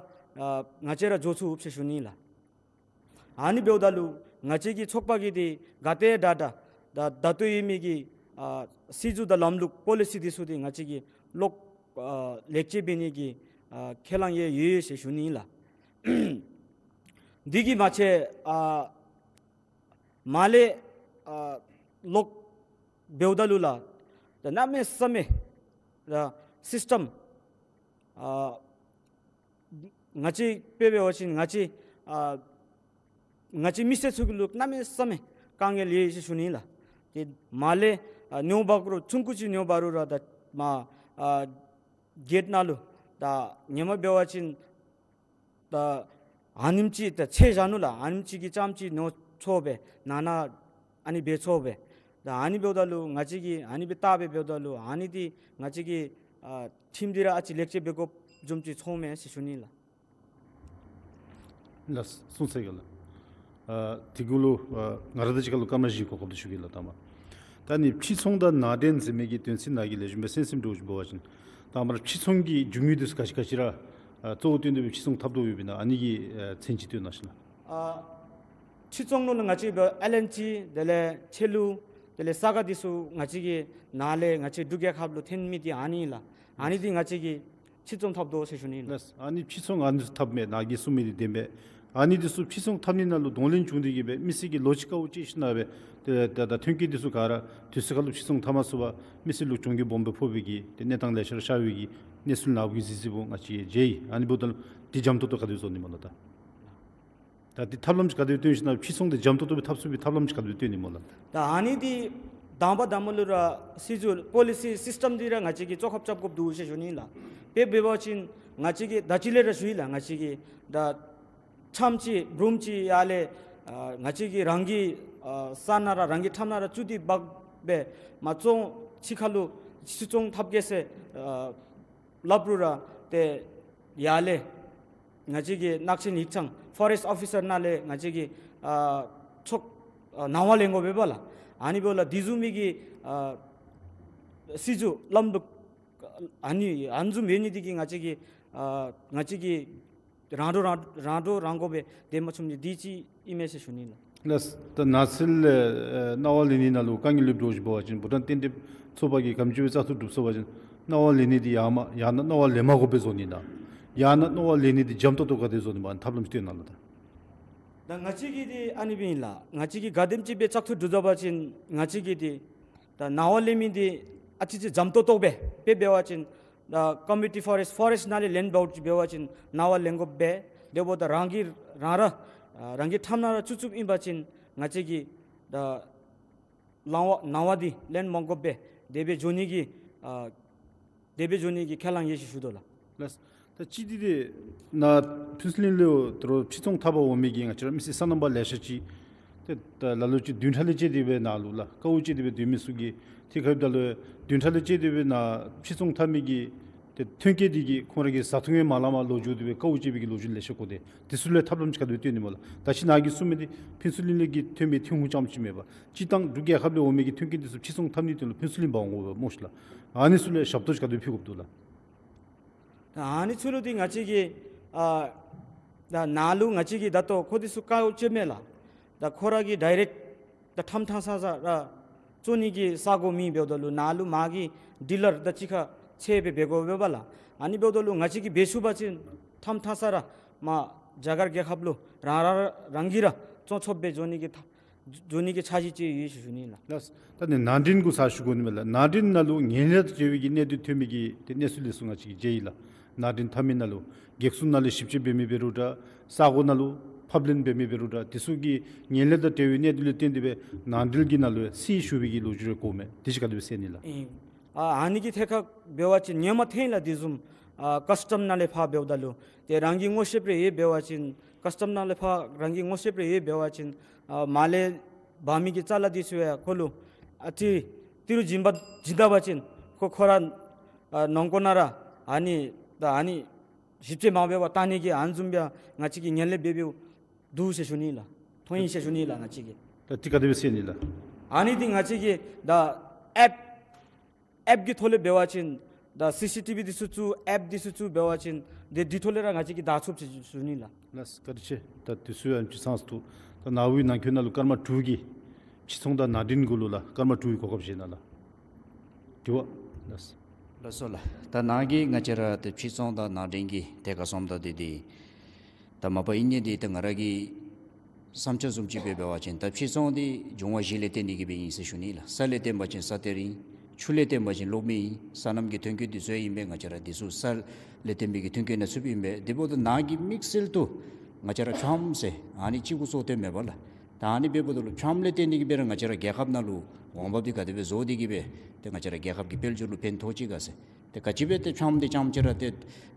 ང་བཅས་ར་འགྱོ་ཚུགས་ཟེར་ཞུ་ནི་ལགས། ཨ་ནི་འབདཝ་ད་ལུ་ང་བཅས་ཀྱི་ཚོགས་པ་གིས་འདི་ག་དེ་དྲག་དྲག་ད་ད་ལྟོ་ཡོད་མི་གི་ཨ་སྲིད་བྱུས་དང་ལམ་ལུགས་པོ་ལི་སི་འདི་ཚུ་འདི་ང་བཅས་ཀྱིས་ལོག་ཨ་ལེགས་བཅོས་འབད་ནི་གི་ཨ་ཁས་བླངས་ཡང་ཡོད་ཡོད་ཟེར་ཞུ་ནི་ལགས། འདི་གིས་མ་ཚད་ཨ་མར་ལས་ཨ་ལོག་འབདཝ་ད་ལུ་ལགས་ད་གནམ་མེད་ས་མེད་ད་སིསི་ཊམ་ཨ་ང་བཅས་དཔེ་འབད་བ་ཅིན་ང་བཅས་ཨ་ང་བཅས་མི་སེར་ཚུ་གི་ལུ་གནམ་མེད་ས་མེད་དཀའ་ངལ་ཡོད་ཟེར་ཞུ་ནི་ལགས། ཏེ་མར་ལས་ཨ་ཉོ་འབག་རུང་ཆུང་ཀུ་ཅིག་ཉོ་འབག་རུང་ར་ད་མར་ཨ་གེཊ་ནང་ལུ་ད་ཧེ་མ་འབད་བ་ཅིན་ད་ཨ་ནེམ་ཅིག་ད་ཚད་བཞག་ནུག་ལགས། ཨ་ནེམ་ཅིག་གི་ཙམ་ཅིག་ཉོ་ཚུགས་པས། ནང་ན་ཨ་ནི་འབད་ཚུགས་པས། ད་ཨ་ནི་འབདཝ་ད་ལུ་ང་བཅས་ཀྱིས་ཨ་ནི་སྦེ་བལྟ་སྦེ་འབདཝ་ད་ལུ་ཨ་ནི་འདི་ང་བཅས་ཀྱི་ཨ་ཁྲིམས་འདི་ར་ཨ་ཙི་ལེགས་བཅོས་འབད་དགོཔ་བཟུམ་ཅིག་མཐོངམ་མས་ཟེར་ཞུ་ནི་ལགས། ལགས་སོ་ཟེར་ག་ལགས། ཨ་དེ་གུ་ལུ་ཨ་ང་ར་དང་གཅིག་ཁར་ལུ་སྐར་མ་བཞི་གོ་སྐབས་འདི་ཞུ་གེ་ལགས། ད་མ་ད་ནི་ཕྱི་ཚོང་དང་ནང་འདྲེན་ཟེར་མི་གི་དོན་ཚན་ནང་གི་ལས་ཞུ་མི་སེམས་སེམས་འགྲོ་ཞུ་འབད་བ་ཅིན་ད་མར་ཕྱི་ཚོང་གི་རྒྱུ་དངོས་འདི་ཚུ་ག་ཅི་ག་ཅི་ར་ཨ་གཙོ་བོ་བཏོན་ཏེ་སྦེ་ཕྱི་ཚོང་འཐབ་དོ་ཡོདཔ་ཨིན་ན། ཨ་ནི་གི་ཨ་མཚན་ཅིག་སྟོན་གནང་ཤིག་ལགས། ཨ་ཕྱི་ཚོང་ནང་ལུ་ང་བཅས་ཨེལ་ཨེན་ཇི་དེ་ལས་ཆད་ལུ་དེ་ལས་ས་ག་འདི་ཚུ་ང་བཅས་ཀྱི་ནཱ་ལས་ང་བཅས་འབྲུག་རྒྱལ་ཁབ་ལུ་ཐོན་མི་འདི་ཨ་ནི་ཨིན་ལགས། ཨ་ནི་འདི་ང་བཅས་ཀྱིས་ཕྱི་ཚོང་འཐབ་དོ་ཟེར་ཞུ་ནི་ཨིན་ལགས། ལགས། ཨ་ནི་ཕྱི་ཚོང་ཨ་ནི་ཚུ་འཐབ་མི་ནཱ་གིས་གསུངས་མི་འདི་བདེན་པས། ཨ་ནི་འདི་ཚུ་ཕྱི་ཚོང་འཐབ་ནི་ནང་ལུ་གདོང་ལེན་བྱུང་སྟེ་གིས་སྦེ་མི་སེར་གྱིས་ལོ་གཅིག་དཀའཝ་སྤྱད་ཞིནམ་སྦེ་ཏེ་ད་ད་ཐོན་སྐྱེད་འདི་ཚུ་ག་ར་དུས་ཚོད་ཁར་ལུ་ཕྱི་ཚོང་འཐབ་མ་ཚུགས་པར་མི་སེར་ལུ་གྱོང་གུད་སྦོམ་སྦེ་ཕོག་པའི་གི་ཏེ་གནས་སྟངས་ལེ་ཤ་ར་ཤར་བའི་གི་གནས་ཚུལ་ནཱ་བུ་གིས་གཟིགས་གཟིགསཔ་ང་བཅས་ཀྱིས་མཇལ་ཡི། ཨ་ནི་འབདཝ་ད་ལུ་འདི་འཇམ་ཏོག་ཏོ་ག་དེ་བཟོ་ནི་སྨོ་ལགས། ད་ད་འདི་ཐབས་ལམ་ཅིག་ག་དེ་སྟོན་ཞིནམ་ཕྱི་ཚོང་འདི་འཇམ་ཏོག་ཏོ་སྦེ་འཐབ་ཚུགས་པའི་ཐབས་ལམ་ཅིག་ག་དེ་སྟོན་ནི་སྨོ་ལགས། ད་ཨ་ནི་འདི་དང་པ་དང་པ་ལུ་ར་སྲིད་བྱུས་པོ་ལི་སི་སིསི་ཊམ་འདི་ར་ང་བཅས་ཀྱིས་བཙོག་ཁ་རྐྱབ་དགོཔ་འདུག་ཟེར་ཞུ་ནི་ལགས། དཔེ་འབད་བ་ཅིན་ང་བཅས་ཀྱིས་ད་ཅི་ལས་ར་ཞུ་ཡི་ལགས། ང་བཅས་ཀྱིས་ད་ཆམ་ཅིག་འབུམ་ཅིག་ཡར་ལས་ཨ་ང་བཅས་ཀྱིས་རང་གི་ཨ་ས་ནང་ར་རང་གི་ཁྲམ་ནང་ར་བཙུགས་ཏེ་འབག་སྦེ་མར་བཙོང་ཕྱི་ཁ་ལུ་ཕྱི་ཚོང་འཐབ་གེ་ཟེར་ཨ་སླབ་རུང་ར་ཏེ་ཡར་ལས་ང་བཅས་ཀྱི་ནགས་ཚལ་ཡིག་ཚང་ཕོ་རེསཊ་ཨོ་ཕི་སར་ནང་ལས་ང་བཅས་ཀྱིས་ཨ་ཚོགས་ཨ་གནང་བ་ལེན་དགོ་པས་པ་ལགས། ཨ་ནི་འབདཝ་ལས་འདི་བཟུམ་མའི་གི་ཨ་སྲིད་བྱུས་ལམ་ལུགས་ཨ་ནི་ཨ་ནི་བཟུམ་ཡོད་ནི་འདི་གིས་ང་བཅས་ཀྱིས་ཨ་ང་བཅས་ཀྱིས་རང་འགྲོ་རང་རང་འགྲོ་རང་འགོ་སྦེ་སྡོད་མ་ཚུགས་ནི་འདི་ཅིག་ཨིན་མས་ཟེར་ཞུ་ནི་ལགས། ལགས། ད་ནགས་ཚལ་ཨེ་གནང་བ་ལེན་ནི་ནང་ལུ་དཀའ་ངལ་ཡོདཔ་འདྲཝ་ཅིག་འབད་བ་ཅིན་བྷུ་ཊཱན་རྟེན་འབྲེལ་ཚོགས་པ་གིས་ག་དེམ་ཅིག་སྦེ་བཙག་འཐུ་གྲུབ་སོང་བ་ཅིན་གནང་བ་ལེན་ནི་འདི་ཡར་མར་ཡང་ན་གནང་བ་ལེན་མ་དགོ་པར་བཟོ་ནི་དང་ཡང་ན་གནང་བ་ལེན་ནི་འདི་འཇམ་ཏོག་ཏོ་ག་དེ་བཟོ་ནི་སྨོ། ཐབས་ལམ་ཅིག་སྟོན་གནང་ལགས། ད་ད་ང་བཅས་ཀྱིས་འདི་ཨ་ནི་སྦེ་ཨིན་ལགས། ང་བཅས་ཀྱིས་ག་དེམ་ཅིག་སྦེ་བཙག་འཐུ་གྲུབ་ད་པ་ཅིན་ང་བཅས་ཀྱིས་འདི་ད་ ད་གནང་བ་ལེན་མི་འདི་ཨ་ཙི་ཅིག་འཇམ་ཏོང་ཏོ་སྦེ་དཔེ་འབད་བ་ཅིན་ད་ཀོ་མིའུ་ནི་ཊི་ཕོ་རེསཊ་ཕོ་རེསཊ་ནང་ལས་ལེན་འབདཝ་ཅིག་འབད་བ་ཅིན་གནང་བ་ལེན་དགོ་པས། དེ་འབདཝ་ད་རང་གི་རང་ར་ཨ་རང་གི་ཁྲམ་ནང་ར་བཙུགས་བཙུགསཔ་ཨིན་པ་ཅིན་ང་བཅས་ཀྱིས་ད་གནང་བ་གནང་བ་འདི་ལེན་མ་དགོ་པས། དེ་སྦེ་འགྱོ་ནི་གི་ཨ་དེ་སྦེ་འགྱོ་ནི་གི་ཁས་བླངས་ཡོད་ཟེར་ཞུ་དོ་ལགས། ལགས། ད་ཅི་འདི་ཏེ་ནཱ་ཕུན་ཚོགས་གླིང་ལུ་དོ་རུང་ཕྱིར་ཚོང་འཐབ་པར་འོང་མི་གི་ང་བཅས་ར་མི་སེར་སོ་ནམ་པ་ལེ་ཤ་ཅིག་ཏེ་ད་ལ་ལུ་ཅིག་བདུན་ཕྲག་ལས་བཅད་དེ་སྦེ་ནཱ་ལུ་ལགས་དཀའཝ་སྤྱད་དེ་སྦེ་སྡོད་མི་ཚུ་གིས་ཏེ་ག་ཡོདཔ་ད་ལུ་བདུན་ཕྲག་ལས་བཅད་དེ་སྦེ་ནཱ་ཕྱིར་ཚོང་འཐབ་མི་གི་ཏེ་ཐོན་སྐྱེད་འདི་གིས་ཁོང་ར་གི་བཟའ་འཐུང་ཡང་མ་ལང་པར་ལོག་འགྱོ་སྟེ་སྦེ་དཀའཝ་སྤྱད་པའི་གི་ལོ་རྒྱུས་ལེ་ཤ་གོ་སྟེ། དེ་ཚུ་ལུ་ཐབས་ལམ་ཅིག་ག་དེ་སྦེ་སྟོན་ནི་སྨོ་ལགས། ད་ཅི་ནཱ་གིས་གསུངས་མི་འདི་ཕུན་ཚོགས་གླིང་ལས་ཀྱི་ཐོན་མི་ཐོན་ཁུངས་རྐྱངམ་ཅིག་མེན་པར་སྤྱིར་བཏང་འབྲུག་རྒྱལ་ཁབ་ལས་འོང་མི་གི་ཐོན་སྐྱེད་འདི་ཚུ་ཕྱིར་ཚོང་འཐབ་ནི་དོན་ལུ་ཕུན་ཚོགས་གླིང་འབག་འོང་དགོཔ་སྨོ་ཤིག་ལགས། ཨ་ནི་ཚུ་ལུ་ཞབས་ཏོག་ཅིག་ག་དེ་སྦེ་ཕུལ་དགོཔ་འདུག་ལགས། ད་ཨ་ནི་ཚུ་ལུ་འདི་ང་བཅས་ཀྱིས་ཨ་ད་ནཱ་ལུ་ང་བཅས་ཀྱིས་ད་ལྟོ་ཁོང་འདི་ཚུ་དཀའཝ་སྤྱད་མས་ལགས། ད་ཁོང་ར་གིས་ཌའི་རེཀཊ་ད་ཁྲམ་ཐང་ས་ས་ར་བཙོང་ནི་གི་ས་གོ་མེད། འབདཝ་ད་ལུ་ནཱ་ལུ་མ་གི་ཌི་ལར་དང་གཅིག་ཁར་ཚད་སྦེ་འབད་དགོ་པས་ལགས། ཨ་ནི་འབདཝ་ད་ལུ་ང་བཅས་ཀྱིས་འབད་ཚུགས་པ་ཅིན་ཁྲམ་ཐང་ས་ར་མ་རྒྱ་གར་རྒྱལ་ཁབ་ལུ་རང་ར་རང་གིས་ར་བཙོང་ཚུགསཔ་སྦེ་འགྱོ་ནི་གི་ཐ་འགྱོ་ནི་གི་འཆར་གཞི་ཅིག་ཡོད་ཟེར་ཞུ་ནི་ལགས། ལགས། ད་ནི་ནང་འདྲེན་གུ་ས་ཞུ་དགོ་ནི་མས་ལགས། ནང་འདྲེན་ནང་ལུ་ངན་ལྷད་དང་འབྲེལ་བའི་གི་གནད་དོན་ཐོན་མི་གི་ཏེ་གནས་ཚུལ་ལེ་ཤ་ང་བཅས་ཀྱིས་མཇལ་ཡི་ལགས། ནང་འདྲེན་འཐབ་མི་ནང་ལུ་གེགས་སོང་ནང་ལུ་ཞིབ་དཔྱད་འབད་མི་འབད་རུང་འདྲ་ས་གོ་ནང་ལུ་ཕབ་ལེན་འབད་མི་འབད་རུང་འདྲ་དེ་ཚུ་གི་ངན་ལྷད་དང་འབྲེལ་བའི་གནད་དོན་ལུ་བརྟེན་ཏེ་སྦེ་ནང་འདྲེན་གྱི་ནང་ལུ་སེལ་ཞུ་བའི་གི་ལོ་རྒྱུས་རེ་གོཝ་མས། དེ་ཅིག་ག་དེ་སྦེ་གསན་ནི་ལགས། ཨིན། ཨ་ཨ་ནི་གི་ཐད་ཁར་འབད་བ་ཅིན་ཧེ་མ་ཐོན་ཡི་ལགས། དེ་བཟུམ་ཨ་ཀཱསི་ཊམ་ནང་ལས་ཕར་འབདཝ་ད་ལུ་ཏེ་རང་གི་ངོ་ཤེསཔ་རེ་ཡོད་འབད་བ་ཅིན་ཀཱསི་ཊམ་ནང་ལས་ཕར་རང་གི་ངོ་ཤེསཔ་རེ་ཡོད་འབད་བ་ཅིན་ཨ་མར་ལས་འབག་མི་གི་ཅ་ལ་འདི་ཚུ་ཡང་ཁོ་ལུ་ཨ་ཏི་ཏི་རུ་བྱིན་པ་བྱིན་ད་པ་ཅིན་ཁོ་ཁོ་ར་ཨ་ནང་འཁོད་ནང་ར་ཨ་ནི་ད་ཨ་ནི་ཞིབ་དཔྱད་མ་འབད་བར་བཏང་ནི་གི་ཨ་ནི་བཟུམ་སྦེ་ང་བཅས་ཀྱིས་ངན་ལྷད་འབད་འབདཝ་འདུག་ཟེར་ཞུ་ནི་ལགས། མཐོང་ཡི་ཟེར་ཞུ་ནི་ལགས་ང་བཅས་ཀྱིས། ད་དེ་ག་དེ་སྦེ་གསན་ནི་ལགས། ཨ་ནི་འདི་ང་བཅས་ཀྱིས་ད་ཨེཔ་ཨེཔ་གི་ཐོག་ལས་འབད་བ་ཅིན་ད་སི་སི་ཊི་བི་འདི་ཚུ་བཙུགས་ཨེཔ་འདི་ཚུ་བཙུགས་འབད་བ་ཅིན་དེ་འདི་ཐོག་ལས་ར་ང་བཅས་ཀྱིས་བདའ་ཚུགས་ཟེར་ཞུ་ནི་ལགས། ལགས་བཀའ་དྲིན་ཆེ། ད་དུས་ཚོད་ཡང་ཅིག་ཚང་སོང་འདུག། ད་ནཱ་བུའི་ནང་འཁོད་ནང་ལུ་སྐར་མ་དྲུག་གི་ཕྱིར་ཚོང་དང་ནང་འདྲེན་གུ་ལུ་ལགས་སྐར་མ་དྲུག་གི་གོ་སྐབས་བཞེས་གནང་ལགས། དྲི་བ། ལགས། ལགས་སོ་ལགས། ད་ནཱ་གིས་ང་བཅས་ར་ཏེ་ཕྱིར་ཚོང་དང་ནང་འདྲེན་གྱི་ཐད་ཁར་སོངམ་ད་འདི་འདི་ད་མ་པ་ཨིན་ནི་འདི་ད་ང་ར་གི་བསམ་འཆར་བཟུམ་ཅིག་སྦེ་འབད་བ་ཅིན་ད་ཕྱིར་ཚོང་འདི་འབྱུང་བ་བཞི་ལས་བརྟེན་ཏེ་གི་སྦེ་ཨིན་ཟེར་ཞུ་ནི་ལགས། ས་ལས་བརྟེན་པ་ཅིན་ས་གཏེར་ཨིན། ཆུ་ལས་བརྟེན་པ་ཅིན་གློག་མེ་ཨིན། སོ་ནམ་གྱི་ཐོན་སྐྱེད་འདི་ཚུ་ཡང་ཨིན་པས། ང་བཅས་ར་འདི་ཚུ་ས་ལས་བརྟེན་པའི་གི་ཐོན་སྐྱེད་ནང་ཚུདཔ་ཨིན་པས། དེ་འབདཝ་ད་ནཱ་གིས་དམིགས་བསལ་དུ་ང་བཅས་ར་ཕྱམ་ཟེར་ཨ་ནི་གཅིག་གུ་སོང་སྟེ་མེན་པ་ལགས། ད་ཨ་ནི་འབདཝ་ད་ལུ་ཕྱམ་ལས་བརྟེན་ཏེ་གི་སྦེ་ར་ང་བཅས་ར་རྒྱལ་ཁབ་ནང་ལུ་འོང་འབབ་འདི་ག་དེ་སྦེ་བཟོ་སྟེ་གི་སྦེ་ཏེ་ང་བཅས་ར་རྒྱལ་ཁབ་ཀྱི་དཔལ་འབྱོར་ལུ་ཕན་ཐོགས་ཅི་ག་ཟེར། ཏེ་ག་ཅི་སྦེ་ཏེ་ཕྱམ་འདི་རྐྱངམ་ཅིག་ར་ཏེ་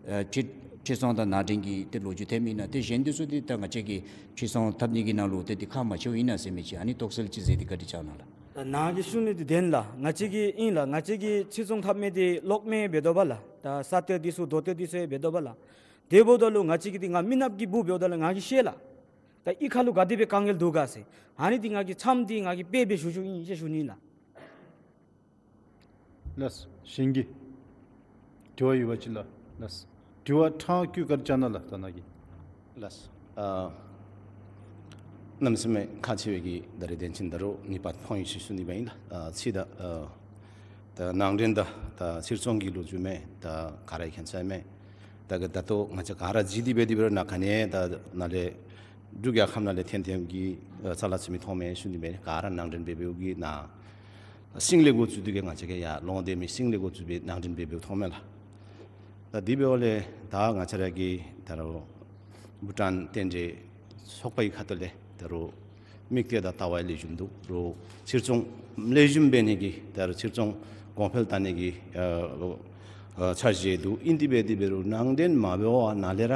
ཨ་ཕྱིར་ཕྱིར་ཚོང་དང་ནང་འདྲེན་གྱི་ཏེ་ལོ་རྒྱུས་ཐོནམ་ཨིན་ན། ཏེ་གཞན་འདི་ཚུ་འདི་ད་ང་བཅས་ཀྱིས་ཕྱིར་ཚོང་འཐབ་ནི་གི་ནང་ལུ་ཏེ་འདི་ཁག་མ་ཆེཝ་ཨིན་ན་ཟེར་མི་ཅིག་ཨ་ནི་དོགས་སེལ་ཅིག་མཛད་དེ་བཀའ་དྲིན་བསྐྱང་གནང་ལགས། ད་ནཱ་གིས་ཞུ་ནི་འདི་བདེན་ལགས། ང་བཅས་ཀྱིས་ཨིན་ལགས། ང་བཅས་ཀྱིས་ཕྱིར་ཚོང་འཐབ་མི་འདི་གློག་མེ་འབད་དོ་བ་ལགས། ད་ས་གཏེར་འདི་ཚུ་རྡོ་གཏེར་འདི་ཚུ་ཡང་འབད་དོ་བ་ལགས། དེ་འབདཝ་ད་ལུ་ང་བཅས་ཀྱིས་འདི་ང་མི་ནགཔ་གི་སྦུག་འབདཝ་ད་ལུ་ང་གིས་ཤེས་ལགས། ད་གཡུས་ཁ་ལུ་ག་དེ་སྦེ་དཀའ་ངལ་འདུག་ག་ཟེར། ཨ་ནི་འདི་ང་གིས་ཕྱམ་འདི་ང་གིས་དཔེ་སྦེ་ཞུ་ཞུཝ་ཨིན་ཟེར་ཞུ་ནི་ལགས། ལགས། གཞན་གྱི་དྲི་བ་ཡོད་པ་ཅིན་ལགས། ལགས། དྲི་བ་ཕྲང་སྐད་བཀའ་དྲིན་བསྐྱང་གནང་ལགས། ད་ནཱ་གིས། ལགས། ཨ་གནམ་མེད་ས་མེད་ཁག་ཆེ་བའི་གི་ད་རེས་བདེན་ཅིག་ད་རུང་ངེས་པར་ཕོག་ཡི་ཟེར་ཞུ་ནི་སྦེ་ཨིན་ལགས། ཨ་ཅིག་ད་ཨ་ད་ནང་འདྲེན་དང་ད་ཕྱིར་ཚོང་གི་ལོ་རྒྱུས་མས། ད་ག་ར་མཁྱེན་ས་མས། ད་གི་ད་ལྟོ་ང་བཅས་ག་ར་གཟིགས་ཏེ་འབད་དེ་འབད་རུང་ནཱ་ག་ནི་ད་ནཱ་ལས་འབྲུག་རྒྱལ་ཁབ་ནང་ལས་ཐོན་ཐོནམ་གི་ཨ་ཅ་ལ་ཅིག་མི་མཐོང་མས་ཞུ་ནི་སྦེ། ག་ར་ནང་འདྲེན་འབད་འབདཝ་གི་ནང་ཤིང་ལས་འགོ་བཙུགས་ཏེ་གི་ང་བཅས་ཀྱི་ཡར་ལུང་བསྟན་མི་ཤིང་ལས་འགོ་བཙུགས་སྦེ་ནང་འདྲེན་འབད་འབདཝ་མཐོང་མས་ལགས། ད་དེ་འབདཝ་ལས་ད་ང་བཅས་ར་གི་ད་རུང་བྷུ་ཊཱན་རྟེན་འབྲེལ་ཚོགས་པའི་ཁ་ཐུག་ལས་ད་རུང་དམིགས་གཏད་དང་ལྟ་བ་ལེགས་ཤོམ་འདུག། རོགས་ཕྱིར་ཚོང་ལེགས་ཤོམ་འབད་ནི་གི་ད་རུང་ཕྱིར་ཚོང་གོང་འཕེལ་བཏང་ནི་གི་ཨ་ཨ་འཆར་གཞི་འདུག། ཨིན་དེ་འབད་དེ་འབད་རུང་ནང་འདྲེན་མ་འབད་བར་ནཱ་ལས་ར་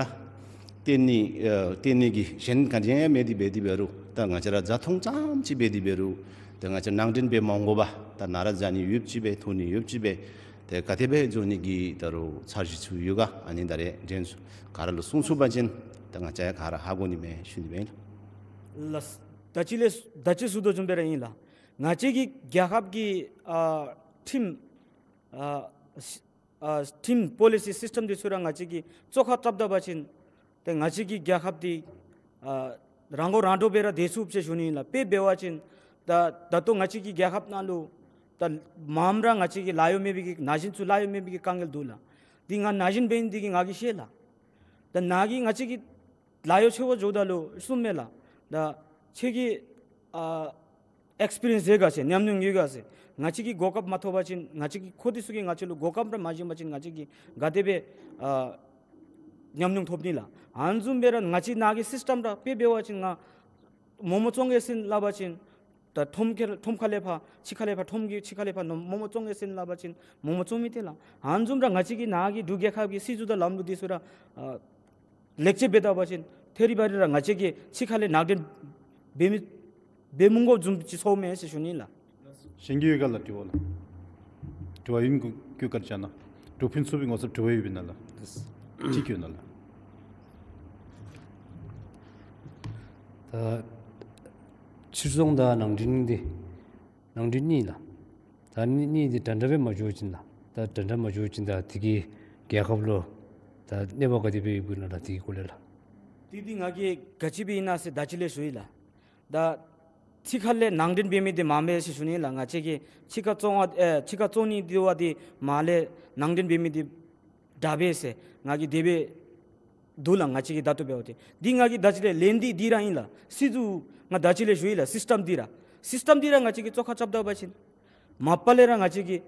བརྟེན་ནི་ཨ་བརྟེན་ནི་གི་གཞན་ག་ཅི་ཡང་མེད་དེ་འབད་དེ་འབད་རུང་ད་ང་བཅས་ར་བཟའ་འཐུང་ཙམ་ཅིག་འབད་དེ་འབད་རུང་ད་ང་བཅས་ནང་འདྲེན་འབད་མ་དགོ་པར་ད་ནཱ་ར་བཟའ་ནི་ཡོདཔ་ཅིག་སྦེ་འཐུང་ནི་ཡོདཔ་ཅིག་སྦེ་ཏེ་ག་དེ་སྦེ་འགྱོ་ནི་གི་ད་རུང་འཆར་གཞི་ཚུ་ཡོད་ག། ཨ་ནི་ད་རེས་འདྲེན་ཚུ་ག་ར་ལུ་གསུང་ཚུགས་པ་ཅིན་ད་ང་བཅས་ཡང་ག་ར་ཧ་གོ་ནི་མས་ཞུ་ནི་སྦེ་ཨིན་ལགས། ལགས། ད་ཅི་ལས་ད་ཅི་ཞུ་དོ་བཟུམ་སྦེ་ར་ཨིན་ལགས། ང་བཅས་ཀྱི་རྒྱལ་ཁབ་ཀྱི་ཨ་ཁྲིམས་ཨ་ཨ་ཁྲིམས་པོ་ལི་སི་སིསི་ཊམ་འདི་ཚུ་ར་ང་བཅས་ཀྱིས་བཙོག་ཁར་བཏབ་ད་པ་ཅིན་ཏེ་ང་བཅས་ཀྱི་རྒྱལ་ཁབ་འདི་ཨ་རང་མགོ་རང་འདྲོངས་སྦེ་ར་སྡོད་ཚུགས་ཟེར་ཞུ་ནི་ལགས། དཔེ་འབད་བ་ཅིན་ད་ད་ལྟོ་ང་བཅས་ཀྱི་རྒྱལ་ཁབ་ནང་ལུ་ད་མངམ་ར་ང་བཅས་ཀྱི་ལཱ་གཡོག་མེད་པའི་གི་ན་གཞོན་ཚུ་ལཱ་གཡོག་མེད་པའི་གི་དཀའ་ངལ་འདུག་ལགས། འདི་ང་ན་གཞོན་སྦེ་ཨིན་འདི་གིས་ང་གིས་ཤེས་ལགས། ད་ནཱ་གིས་ང་བཅས་ཀྱི་ལཱ་གཡོག་འཚོལ་བར་འགྱོཝ་ད་ལུ་གསུངམ་མས་ལགས། ད་ཁྱོད་ཀྱིས་ཨ་ ཨེགསི་པི་རི་ཡེནསི་ཡོད་ག་ཟེར། ཉམས་མྱོང་ཡོད་ག་ཟེར། ང་བཅས་ཀྱིས་གོ་སྐབས་མ་ཐོབ་པ་ཅིན་ང་བཅས་ཀྱིས་ཁོང་དེ་ཚུ་གིས་ང་བཅས་ལུ་གོ་སྐབས་ར་མ་བྱིན་པ་ཅིན་ང་བཅས་ཀྱིས་ག་དེ་སྦེ་ཨ་ཉམས་མྱོང་ཐོབ་ནི་ལགས། ཨ་ནི་བཟུམ་སྦེ་ར་ང་བཅས་ནཱ་གི་སིསི་ཊམ་ར་དཔེ་འབད་བ་ཅིན་ང་མོག་མོག་བཙོང་ཡི་ཟེར་སླབ་པ་ཅིན་ད་ཁྲོམ་ཁ་ཁྲོམ་ཁ་ལས་ཕར་ཕྱི་ཁ་ལས་ཕར་ཁྲོམ་གྱི་ཕྱི་ཁ་ལས་ཕར་མོག་མོག་བཙོང་ཡི་ཟེར་སླབ་པ་ཅིན་མོག་མོག་བཙོང་མི་ཐོན་ལགས། ཨ་ནི་བཟུམ་ར་ང་བཅས་ཀྱིས་ནཱ་གི་འབྲུག་རྒྱལ་ཁབ་ཀྱི་སྲིད་བྱུས་དང་ལམ་ལུགས་དེ་ཚུ་ར་ཨ་ལེགས་བཅོས་འབད་ད་པ་ཅིན་ཐད་རི་བ་རི་ར་ང་བཅས་ཀྱིས་ཕྱི་ཁ་ལས་ནང་འདྲེན་འབད་མི་འབད་མི་དགོཔ་བཟུམ་ཅིག་ཚོརཝ་མས་ཟེར་ཞུ་ནི་ལགས། གཞན་གྱི་ཡོད་ག་ལགས་དྲི་བ་ལགས། དྲི་བ་ཡོད་མི་གུ་བཀོད་ཁ་ར་བཅར་གནང་། འབྲུག་ཕུན་ཚོགས་པའི་ངོ་ཚབ་དྲི་བ་ཡོད་པས་ན་ལགས། ཅིག་བཀོད་གནང་ལགས། ད་ཕྱིར་ཚོང་དང་ནང་འདྲེན་འདི་ནང་འདྲེན་གཉིས་ལགས། ད་ནི་གཉིས་འདི་འདྲ་འདྲ་སྦེ་མ་འགྱོ་བ་ཅིན་ལགས། ད་འདྲ་འདྲ་མ་འགྱོ་བ་ཅིན་ད་དེ་གིས་རྒྱལ་ཁབ་ལུ་ད་གནོད་པ་ག་དེ་སྦེ་ཡོདཔ་ཨིན་ན་ལགས། དེ་གི་སྐོར་ལས་ལགས། དེ་འདི་ང་གིས་ག་ཅི་སྦེ་ཨིན་ན་ཟེར་ད་ཅི་ལས་ཞུ་ཡི་ལགས། ད་ཕྱི་ཁ་ལས་ནང་འདྲེན་འབད་མི་འདི་མངམ་མས་ཟེར་ཞུ་ནི་ལགས། ང་བཅས་ཀྱིས་ཕྱི་ཁ་བཙོང་བ་ཨེ་ཕྱི་ཁ་བཙོང་ནི་འདི་བ་འདི་མངམ་ལས་ནང་འདྲེན་འབད་མི་འདི་དྲག་པས་ཟེར་ང་གིས་དེ་སྦེ་འདུག་ལགས། ང་བཅས་ཀྱིས་ད་ལྟོ་འབདཝ་ད་འདི་ང་གིས་ད་ཅི་ལས་ལན་འདི་འདི་ར་ཨིན་ལགས། སྲིད་བྱུས་ང་ད་ཅི་ལས་ཞུ་ཡི་ལགས། སིསི་ཊམ་འདི་ར་སིསི་ཊམ་འདི་ར་ང་བཅས་ཀྱིས་བཙོག་ཁ་རྐྱབ་ད་པ་ཅིན་མ་པ་ལས་ར་ང་བཅས་ཀྱིས་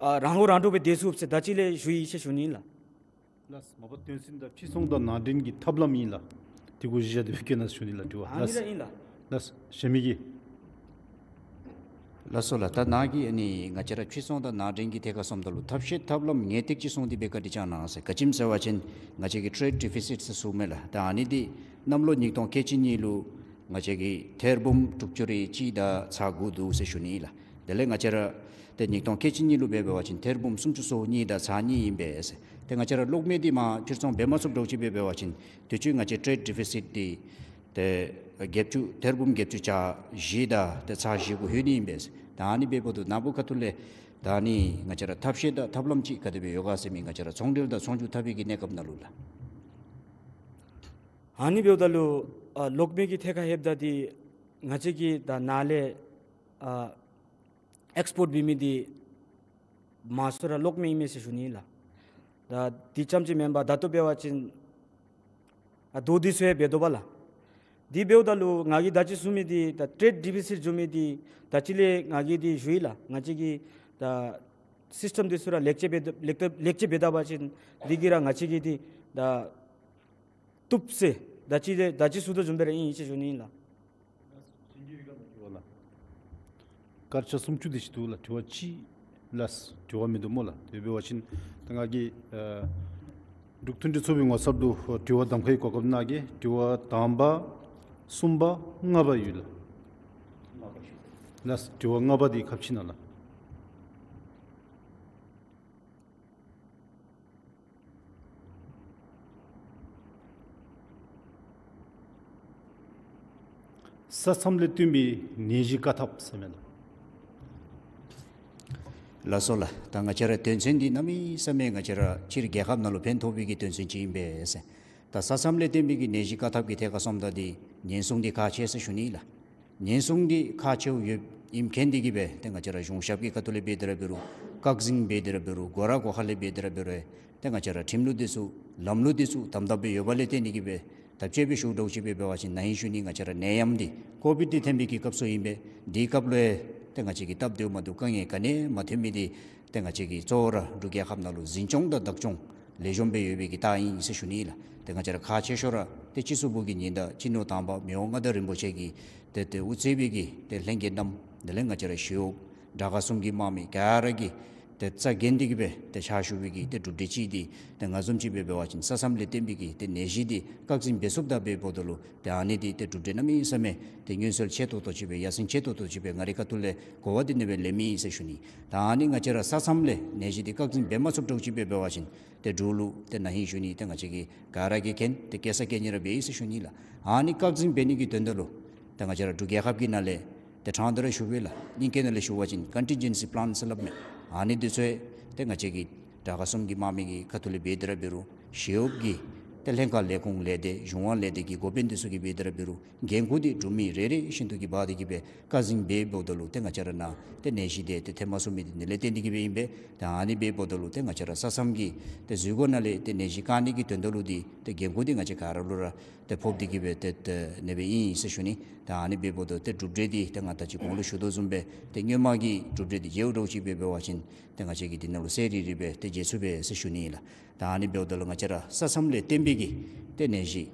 ཨ་རང་མགོ་རང་འདྲོངས་སྦེ་སྡོད་ཚུགས་ཟེར་ད་ཅི་ལས་ཞུ་ཡི་ཟེར་ཞུ་ནི་ལགས། ལགས། མ་པ་དོན་ཚན་ད་ཕྱིར་ཚོང་དང་ནང་འདྲེན་གྱི་ཐབས་ལམ་ཨིན་ལགས། དེ་གུ་གཞི་བཞག་སྟེ་སྦེ་བཀོད་གནང་ཟེར་ཞུ་ནི་ལགས། དྲི་བ་ཨ་ནི་ར་ཨིན་ལགས། ལགས། གཞན་མི་གིས། ལགས་སོ་ལགས། ད་ནཱ་གིས་ཨ་ནི་ང་བཅས་ར་ཕྱིར་ཚོང་དང་ནང་འདྲེན་གྱི་ཐད་ཁར་སོངམ་ད་ལུ་ཐབས་ཤེས་ཐབས་ལམ་ངེས་ཏིག་ཅིག་བཟུང་སྟེ་སྦེ་བཀའ་དྲིན་བསྐྱང་གནང་ཟེར། ག་ཅི་སྨོ་ཟེར་བ་ཅིན་ང་བཅས་ཀྱིས་ཊེརེཌ་ཌི་ཕི་སིཊ་ཟེར་ཞུཝ་མས་ལགས། ད་ཨ་ནི་འདི་གནམ་ལོ་ཉིས་སྟོང་ཁལ་གཅིག་གཉིས་ལུ་ང་བཅས་ཀྱིས་ཐེར་འབུམ་དྲུག་ཅུ་རེ་གཅིག་དང་ཚག་དགུ་འདུག་ཟེར་ཞུ་ནི་ལགས། དེ་ལས་ང་བཅས་ར་ཏེ་ཉིས་སྟོང་ཁལ་གཅིག་གཉིས་ལུ་འབད་འབད་བ་ཅིན་ཐེར་འབུམ་སུམ་ཅུ་སོ་གཉིས་དང་ཚག་གཉིས་ཨིན་པས་ཟེར། ཏེ་ང་བཅས་ར་གློག་མེ་འདི་མར་ཕྱིར་ཚོང་འབད་མ་ཚུགསཔ་འདྲཝ་ཅིག་འབད་འབད་བ་ཅིན་དུས་ཅི་ང་བཅས་ཊེརེཌ་ཌི་ཕི་སིཊ་འདི་ཏེ་བརྒྱད་ཅུ་ཐེར་འབུམ་བརྒྱད་ཅུ་གྱ་བཞི་དང་ཏེ་ཚག་བཞི་གུ་ལྷོད་ནི་ཨིན་པས་ཟེར། ད་ཨ་ནི་འབདཝ་ད་ནཱ་བུ་ཁ་ཐུག་ལས་ད་ཨ་ནི་ང་བཅས་ར་ཐབས་ཤེས་དང་ཐབས་ལམ་ཅིག་ག་དེ་སྦེ་ཡོད་ག་ཟེར་མི་ང་བཅས་ར་ཚོང་འབྲེལ་དང་ཚོང་འགྱུར་འཐབ་པའི་གི་གནས་སྐབས་ནང་ལུ་ལགས། ཨ་ནི་འབདཝ་ད་ལུ་ཨ་གློག་མེ་གི་ཐད་ཁར་ལྷོདཔ་ད་འདི་ང་བཅས་ཀྱིས་ད་ནཱ་ལས་ཨ་ཨེགསི་པོརཊ་འབད་མི་འདི་མང་ཤོས་ར་གློག་མེ་ཨིན་མས་ཟེར་ཞུ་ནི་ལགས། ད་འདི་ཙམ་ཅིག་མེན་པར་ད་ལྟོ་འབད་བ་ཅིན་ཨ་རྡོ་འདི་ཚུ་ཡང་འབད་དོ་བ་ལགས། འདི་འབདཝ་ད་ལུ་ང་གིས་ད་ཅི་ཞུ་མི་འདི་ད་ཊེརེཌ་ཌི་ཕི་སིཊ་ཞུ་མི་འདི་ད་ཅི་ལས་ང་གིས་འདི་ཞུ་ཡི་ལགས། ང་བཅས་ཀྱིས་ད་སིསི་ཊམ་འདི་ཚུ་ར་ལེགས་བཅོས་འབད་ལེགས་བཅོས་ལེགས་བཅོས་འབད་ད་པ་ཅིན་འདི་གིས་ར་ང་བཅས་ཀྱིས་འདི་ད་བཏུབ་ཟེར་ད་ཅི་ལས་ད་ཅི་ཞུ་དོ་བཟུམ་སྦེ་ར་ཨིན་ཟེར་ཞུ་ནི་ལགས། སྐར་ཆ་སུམ་ཅུ་དེ་ཅིག་འདུག་ལགས། དྲི་བ་ཅིག་ལགས། དྲི་བ་མིན་འདུག་སྨོ་ལགས། དེ་འབད་བ་ཅིན་ད་ང་གིས་ཨ་འབྲུག་མཐུན་སྒྲིལ་ཚོགས་པའི་ངོ་ཚབ་ལུ་དྲི་བ་གདམ་ཁའི་གོ་སྐབས་གནང་གེ། དྲི་བ་དང་པ་གསུམ་པ་ལྔ་པ་ཡོད་ལགས། ལགས། དྲི་བ་ལྔ་པ་འདི་ཁ་ཕྱེ་གནང་ལགས། ས་མཚམས་ལས་བརྟེན་པའི་ནད་གཞི་བཀག་ཐབས་ཟེར་མས་ལགས། ལགས་སོ་ལགས། ད་ང་བཅས་ར་དོན་ཚན་འདི་གནམ་མེད་ས་མེད་ང་བཅས་ར་སྤྱིར་རྒྱལ་ཁབ་ནང་ལུ་ཕན་ཐོགས་པའི་གི་དོན་ཚན་ཅིག་ཨིན་པས་ཟེར། ད་ས་མཚམས་ལས་བརྟེན་པའི་གི་ནད་གཞི་བཀག་ཐབས་ཀྱི་ཐད་ཁར་སོངམ་ད་འདི་ཉེན་སྲུང་འདི་ཁག་ཆེ་ཟེར་ཞུ་ནི་ལགས། ཉེན་སྲུང་འདི་ཁག་ཆེཝ་ཡོདཔ་ཨིནམ་འགན་འདི་གིས་སྦེ་ཏེ་ང་བཅས་ར་གཞུང་ཞབས་ཀྱི་ཁ་ཐུག་ལས་འབད་དེ་ར་འབད་རུང་བཀག་འཛིན་འབད་དེ་ར་འབད་རུང་སྒོ་ར་སྒོ་ཁ་ལས་འབད་དེ་ར་འབད་རུང་ཏེ་ང་བཅས་ར་ཁྲིམས་ལུགས་འདི་ཚུ་ལམ་ལུགས་འདི་ཚུ་དམ་དམ་སྦེ་ཡོདཔ་ལས་བརྟེན་འདི་གིས་སྦེ་ད་དཔྱེ་སྦེ་ཞུ་འདྲཝ་ཅིག་སྦེ་འབད་བ་ཅིན་ན་ཧིང་ཞུ་ནི་ང་བཅས་ར་ནད་ཡམས་འདི་ཀོ་བིཌ་འདི་ཐོན་པའི་གི་སྐབས་སུ་ཨིན་པས། འདི་སྐབས་ལུ་ཏེ་ང་བཅས་ཀྱིས་སྟབས་བདེཝ་མ་བདེཝ་དཀའ་ངལ་ག་ནི་ཡང་མ་ཐོན་མི་འདི་ཏེ་ང་བཅས་ཀྱིས་གཙོ་བོ་ར་འབྲུག་རྒྱལ་ཁབ་ནང་ལུ་འཛིན་སྐྱོང་དང་བདག་སྐྱོང་ལེགས་ཤོམ་སྦེ་ཡོད་པའི་གི་རྟགས་ཨིན་ཟེར་ཞུ་ནི་ལགས། ཏེ་ང་བཅས་ར་ཁག་ཆེ་ཤོས་ར་ཏེ་སྤྱི་ཟུར་བོད་ཀྱི་ཉི་ཟླ་སྤྱི་ནོར་དམ་པ་མི་དབང་མངའ་བདག་རིན་པོ་ཆེ་གིས་ཏེ་ཏེ་དབུ་གཙོས་པའི་གི་ཏེ་ལྷན་རྒྱས་རྣམས་དེ་ལས་ང་བཅས་ར་ཞི་གཡོགཔ་དྲག་ཁག་གསུམ་གྱི་དམག་མི་ག་ར་གིས་ཏེ་རྩ་འགེངས་ཏེ་གིས་སྦེ་ཏེ་ཕྱག་ཞུ་བའི་གི་ཏེ་གྲུབ་འབྲས་ཅིག་འདི་ཏེ་ང་བཟུམ་ཅིག་སྦེ་འབད་བ་ཅིན་ས་མཚམས་ལས་བརྟེན་པའི་གི་ཏེ་ནད་གཞི་འདི་བཀག་འཛིན་འབད་ཚུགསཔ་ད་འབདཝ་ད་ལུ་ཏེ་ཨ་ནི་འདི་ཏེ་གྲུབ་འབྲས་གནམ་མེད་ས་མེད་ཏེ་མངོན་གསལ་ཆེ་ཏོག་ཏོ་ཅིག་སྦེ་ཡར་སེང་ཆེ་ཏོག་ཏོ་ཅིག་སྦེ་ང་རའི་ཁ་ཐུག་ལས་གོ་བ་འདི་ཨ་ནི་སྦེ་ལེན་མི་ཨིན་ཟེར་ཞུ་ནི། ད་ཨ་ནི་ང་བཅས་ར་ས་མཚམས་ལས་ནད་གཞི་འདི་བཀག་འཛིན་འབད་མ་ཚུགསཔ་འདྲཝ་ཅིག་སྦེ་འབད་བ་ཅིན་ཏེ་འབྲུག་ལུ་ཏེ་ན་ཧིང་ཞུ་ནི་ཏེ་ང་བཅས་ཀྱིས་ག་ར་གིས་མཁྱེན་ཏེ་སྐྱེལ་ས་སྐྱེལ་ནི་ར་འབད་ཡི་ཟེར་ཞུ་ནི་ལགས། ཨ་ནི་བཀག་འཛིན་འབད་ནི་གི་དོན་དག་ལུ་ཏེ་ང་བཅས་ར་འབྲུག་རྒྱལ་ཁབ་ཀྱི་ནང་ལས་ཏེ་ཕྲང་སྟེ་ར་ཞུ་བས་ལགས། དབྱིན་སྐད་ནང་ལས་ཞུ་བ་ཅིན་ཀོན་ཊིན་ཇེན་སི་པི་ལཱན་ཟེར་སླབ་མས། ཨ་ནི་འདི་ཚུ་ཏེ་ང་བཅས་ཀྱིས་དྲག་ཁག་གསུམ་གྱི་དམག་མི་གི་ཁ་ཐུག་ལས་འབད་དེ་ར་འབད་རུང་ཞི་གཡོགཔ་གི་ ཏེ་ལྷན་ཁག་ལས་ཁུངས་ལས་སྡེ་གཞུང་དབང་ལས་སྡེ་གི་འགོ་དཔོན་འདི་ཚུ་གིས་འབད་དེ་ར་འབད་རུང་འགན་ཁུར་འདི་འབྲུག་མི་རེ་རེ་བཞིན་དུ་གིས་འབག་སྟེ་གིས་སྦེ་བཀག་འཛིན་འབད་འབདཝ་ད་ལུ་ཏེ་ང་བཅས་ར་ནང་ཏེ་ནད་གཞི་འདི་ཏེ་ཐོན་མ་ཚུགས་མི་འདི་ཨ་ནི་ལས་བརྟེན་ཏེ་གིས་སྦེ་ཨིན་པས། ཏེ་ཨ་ནི་འབད་འབདཝ་ད་ལུ་ཏེ་ང་བཅས་ར་ས་མཚམས་ཀྱི་ཏེ་འཛུལ་སྒོ་ནང་ལས་ཏེ་ནད་གཞི་བཀག་ནི་གི་དོན་དག་ལུ་འདི་ཏེ་འགན་ཁུར་འདི་ང་བཅས་ག་ར་ལུ་ར་ཏེ་ཕོག་སྟེ་གིས་སྦེ་ཏེ་ཏེ་ཨ་ནི་སྦེ་ཨིན་ཟེར་ཞུ་ནི། ཏེ་ཨ་ནི་འབད་འབདཝ་ད་ཏེ་གྲུབ་འབྲས་འདི་ཏེ་ང་ད་ཅི་གོང་ལུ་ཞུ་དོ་བཟུམ་སྦེ་ཏེ་སྔོན་མ་གི་གྲུབ་འབྲས་འདི་མཇལཝ་འདྲཝ་ཅིག་འབད་འབད་བ་ཅིན་ཏེ་ང་བཅས་ཀྱིས་འདི་ནང་ལུ་གསལ་རི་རི་སྦེ་ཏེ་མཇལ་ཚུགས་པས་ཟེར་ཞུ་ནི་ལགས། ད་ཨ་ནི་འབདཝ་ད་ལུ་ང་བཅས་ར་ས་མཚམས་ལས་བརྟེན་པའི་གི་ཏེ་ནད་གཞི་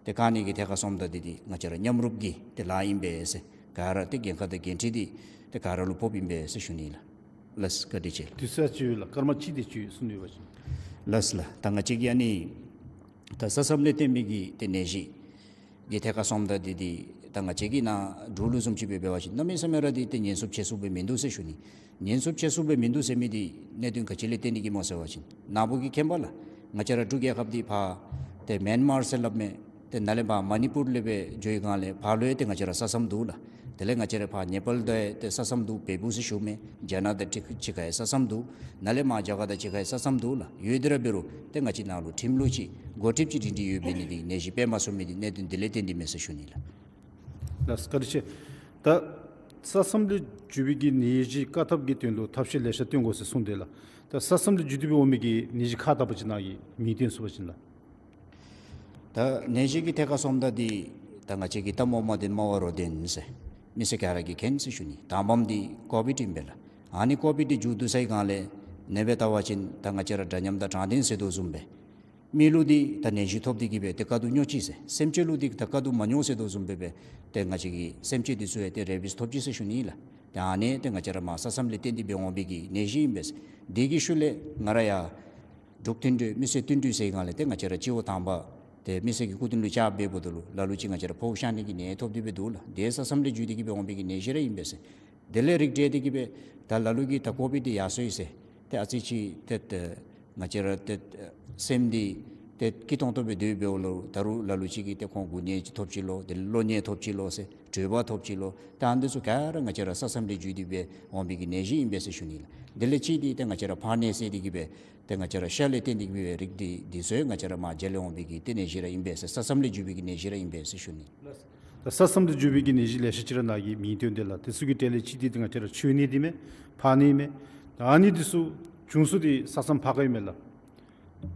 ཏེ་བཀག་ནི་གི་ཐད་ཁར་སོངམ་ད་འདི་འདི་ང་བཅས་ར་མཉམ་རུབ་ཀྱི་ཏེ་ལཱ་ཨིན་པས་ཟེར། ག་ར་ཏེ་འགན་ཁག་དང་འགན་འཁྲི་འདི་ཏེ་ག་ར་ལུ་ཕོགཔ་ཨིན་པས་ཟེར་ཞུ་ནི་ལགས། ལགས་བཀའ་དྲིན་ཆེ། དུས་ཚོད་ཅིག་ཡོད་ལགས། སྐར་མ་གཅིག་དེ་ཅིག་གསུངས་ཡོད་པ་ཅིན། ལགས་ལགས། ད་ང་བཅས་ཀྱི་ཨ་ནི་ད་ས་མཚམས་ལས་བརྟེན་པའི་གི་ཏེ་ནད་གཞི་གི་ཐད་ཁར་སོངམ་ད་འདི་འདི་ད་ང་བཅས་ཀྱི་ནཱ་འབྲུག་ལུ་བཟུམ་ཅིག་སྦེ་འབད་བ་ཅིན་གནམ་མེད་ས་མེད་ར་འདི་ཏེ་ཉེན་སྲུང་ཆེ་སུ་སྦེ་མིན་འདུག་ཟེར་ཞུ་ནི། ཉེན་སྲུང་ཆེ་སུ་སྦེ་མིན་འདུག་ཟེར་མི་འདི་གནད་དོན་ག་ཅི་ལས་བརྟེན་ཏེ་གིས་སྨོ་ཟེར་བ་ཅིན་ནཱ་བུ་གིས་མཁྱེན་པས་ལགས། ང་བཅས་ར་འབྲུག་རྒྱལ་ཁབ་འདི་ཕར་ཏེ་མཱན་མར་ཟེར་སླབ་མས། ཏེ་ནཱ་ལས་ཕར་མ་ནི་པུར་ལས་སྦེ་འགྱོ་བའི་སྒང་ལས་ཕར་ལུ་ཡང་ཏེ་ང་བཅས་ར་ས་མཚམས་འདུག་ལགས། དེ་ལས་ང་བཅས་ར་ཕར་ནེ་པཱལ་དང་ཡང་ཏེ་ས་མཚམས་འདུག། བལ་པོ་ཟེར་ཞུཝ་མས། ཇ་ནཱ་དང་ཏེ་གཅིག་ཁར་ཡང་ས་མཚམས་འདུག། ནཱ་ལས་མར་རྒྱ་གར་དང་གཅིག་ཁར་ཡང་ས་མཚམས་འདུག་ལགས། ཡོད་དེ་ར་འབད་རུང་ཏེ་ང་བཅས་ནཱ་ལུ་ཁྲིམས་ལུགས་ཅིག་འགོ་ཁྲིདཔ་ཅིག་སྒྲིང་སྒྲི་ཡོདཔ་འབད་ནི་འདི་ནད་གཞི་འཕེལ་མ་ཚུགས་མི་འདི་གནད་དོན་འདི་ལས་བརྟེན་ཏེ་མས་ཟེར་ཞུ་ནི་ལགས། ལགས་བཀའ་དྲིན་ཆེ། ད་ས་མཚམས་ལས་འཛུལ་བའི་གི་ནད་གཞི་བཀག་ཐབས་ཀྱི་དོན་ལུ་ཐབས་ཤེས་ལེ་ཤ་བཏོན་དགོ་ཟེར་གསུངས་དེས་ལགས། ད་ས་མཚམས་ལས་འཛུལ་ཏེ་སྦེ་འོང་མི་གི་ནད་གཞི་ཁག་དག་པ་ཅིག་ནཱ་གིས་མིང་བཏོན་ཚུགས་པ་ཅིན་ལགས། ད་ནད་གཞི་གི་ཐད་ཁར་སོངམ་ད་འདི་ད་ང་བཅས་ཀྱི་ད་སྨོ་སྨོ་དོན་སྨྲ་བ་རོ་འདོན་ཟེར་མི་སེར་ག་ར་གིས་མཁྱེན་ཟེར་ཞུ་ནི། དང་པམ་འདི་ཀོ་བིཌ་ཨིན་པས་ལགས། ཨ་ནི་ཀོ་བིཌ་འདི་མཇུག་བསྡུ་སའི་སྒང་ལས་ནཱ་སྦེ་བལྟ་བ་ཅིན་ད་ང་བཅས་ར་འདྲ་མཉམ་དང་དྲང་བདེན་ཟེར་དོ་བཟུམ་སྦེ་མི་ལུ་འདི་ད་ནད་གཞི་ཐོབ་སྟེ་གིས་སྦེ་ཏེ་དཀའ་སྡུག་མྱོང་ཅི་ཟེར། སེམས་ཅན་ལུ་འདི་ད་དཀའ་སྡུག་མ་མྱོང་ཟེར་དོ་བཟུམ་སྦེ་སྦེ་ཏེ་ང་བཅས་ཀྱི་སེམས་ཅན་འདི་ཚུ་ཡང་ཏེ་རེ་བིས་ཐོབ་ཅི་ཟེར་ཞུ་ནི་ལགས། ཏེ་ཨ་ནི་ཏེ་ང་བཅས་ར་མར་ས་མཚམས་ལས་བརྟེན་ཏེ་སྦེ་འོང་བའི་གི་ནད་གཞི་ཨིན་པས་ཟེར། དེ་གི་ཤུལ་ལས་ང་ར་ཡང་འབྲུག་མཐུན་གྲོས་མི་སེར་མཐུན་གྲོས་ཟེར་སྒང་ལས་ཏེ་ང་བཅས་ར་སྤྱི་འོག་དང་པ་ཏེ་མི་སེར་གྱི་སྐུ་མདུན་ལུ་བཅར་འབདཝ་ད་ལུ་ལ་ལུ་ཅིག་ང་བཅས་ར་ཕོཝ་ཤ་ནི་གི་ནད་ཐོབ་སྟེ་སྦེ་འདུག་ལགས། དེ་ས་མཚམས་ལས་འཛུལ་ཏེ་གིས་སྦེ་འོང་བའི་གི་ནད་གཞི་ར་ཨིན་པས་ཟེར། དེ་ལས་རིགས་བསྒྲེས་ཏེ་གིས་སྦེ་ད་ལ་ལུ་གིས་ད་ཀོ་བིཌ་འདི་ཡར་སོ་ཡི་ཟེར། ཏེ་ཨ་ཙི་ཅིག་ཏེ་ཏེ་ང་བཅས་ར་ཏེ་སེམས་འདི་ཏེ་སྐྱིད་ཏོང་ཏོ་སྦེ་སྡོད་འབདཝ་ལུ་ད་རུང་ལ་ལུ་ཅིག་གིས་ཏེ་ཁོང་འགོ་ནད་ཅིག་ཐོབ་ཅི་ལོ། དེ་ལས་གློ་ནད་ཐོབ་ཅི་ལོ་ཟེར། དྲོད་འབར་ཐོབ་ཅི་ལོ། ད་ཨ་ནི་འདི་ཚུ་ག་ར་ང་བཅས་ར་ས་མཚམས་ལས་འཛུལ་ཏེ་སྦེ་འོང་བའི་གི་ནད་གཞི་ཨིན་པས་ཟེར་ཞུ་ནི་ལགས། དེ་ལས་གཅིག་འདི་ཏེ་ང་བཅས་ར་ཕག་ནད་ཟེར་ཏེ་གིས་སྦེ་ཏེ་ང་བཅས་ར་ཤ་ལས་བརྟེན་ཏེ་གིས་སྦེ་རིགས་འདི་འདི་ཚུ་ཡང་ང་བཅས་ར་མར་རྒྱ་ལས་འོང་བའི་གི་ཏེ་ནད་གཞི་ར་ཨིན་པས་ཟེར། ས་མཚམས་ལས་འཛུལ་བའི་གི་ནད་གཞི་ར་ཨིན་པས་ཟེར་ཞུ་ནི། ད་ས་མཚམས་ལས་འཛུལ་བའི་གི་ནད་གཞི་ལེ་ཤ་ཅིག་ར་ནཱ་གིས་མིང་བཏོན་དེས་ལགས། དེ་ཚུ་གི་གྲས་ལས་གཅིག་འདི་ཏེ་ང་བཅས་ར་ཆུ་ནད་འདི་མས། ཕག་ནད་མས། ད་ཨ་ནི་འདི་ཚུ་བྱུང་ས་འདི་ས་མཚམས་ཕར་ཁ་ཨིན་མས་ལགས།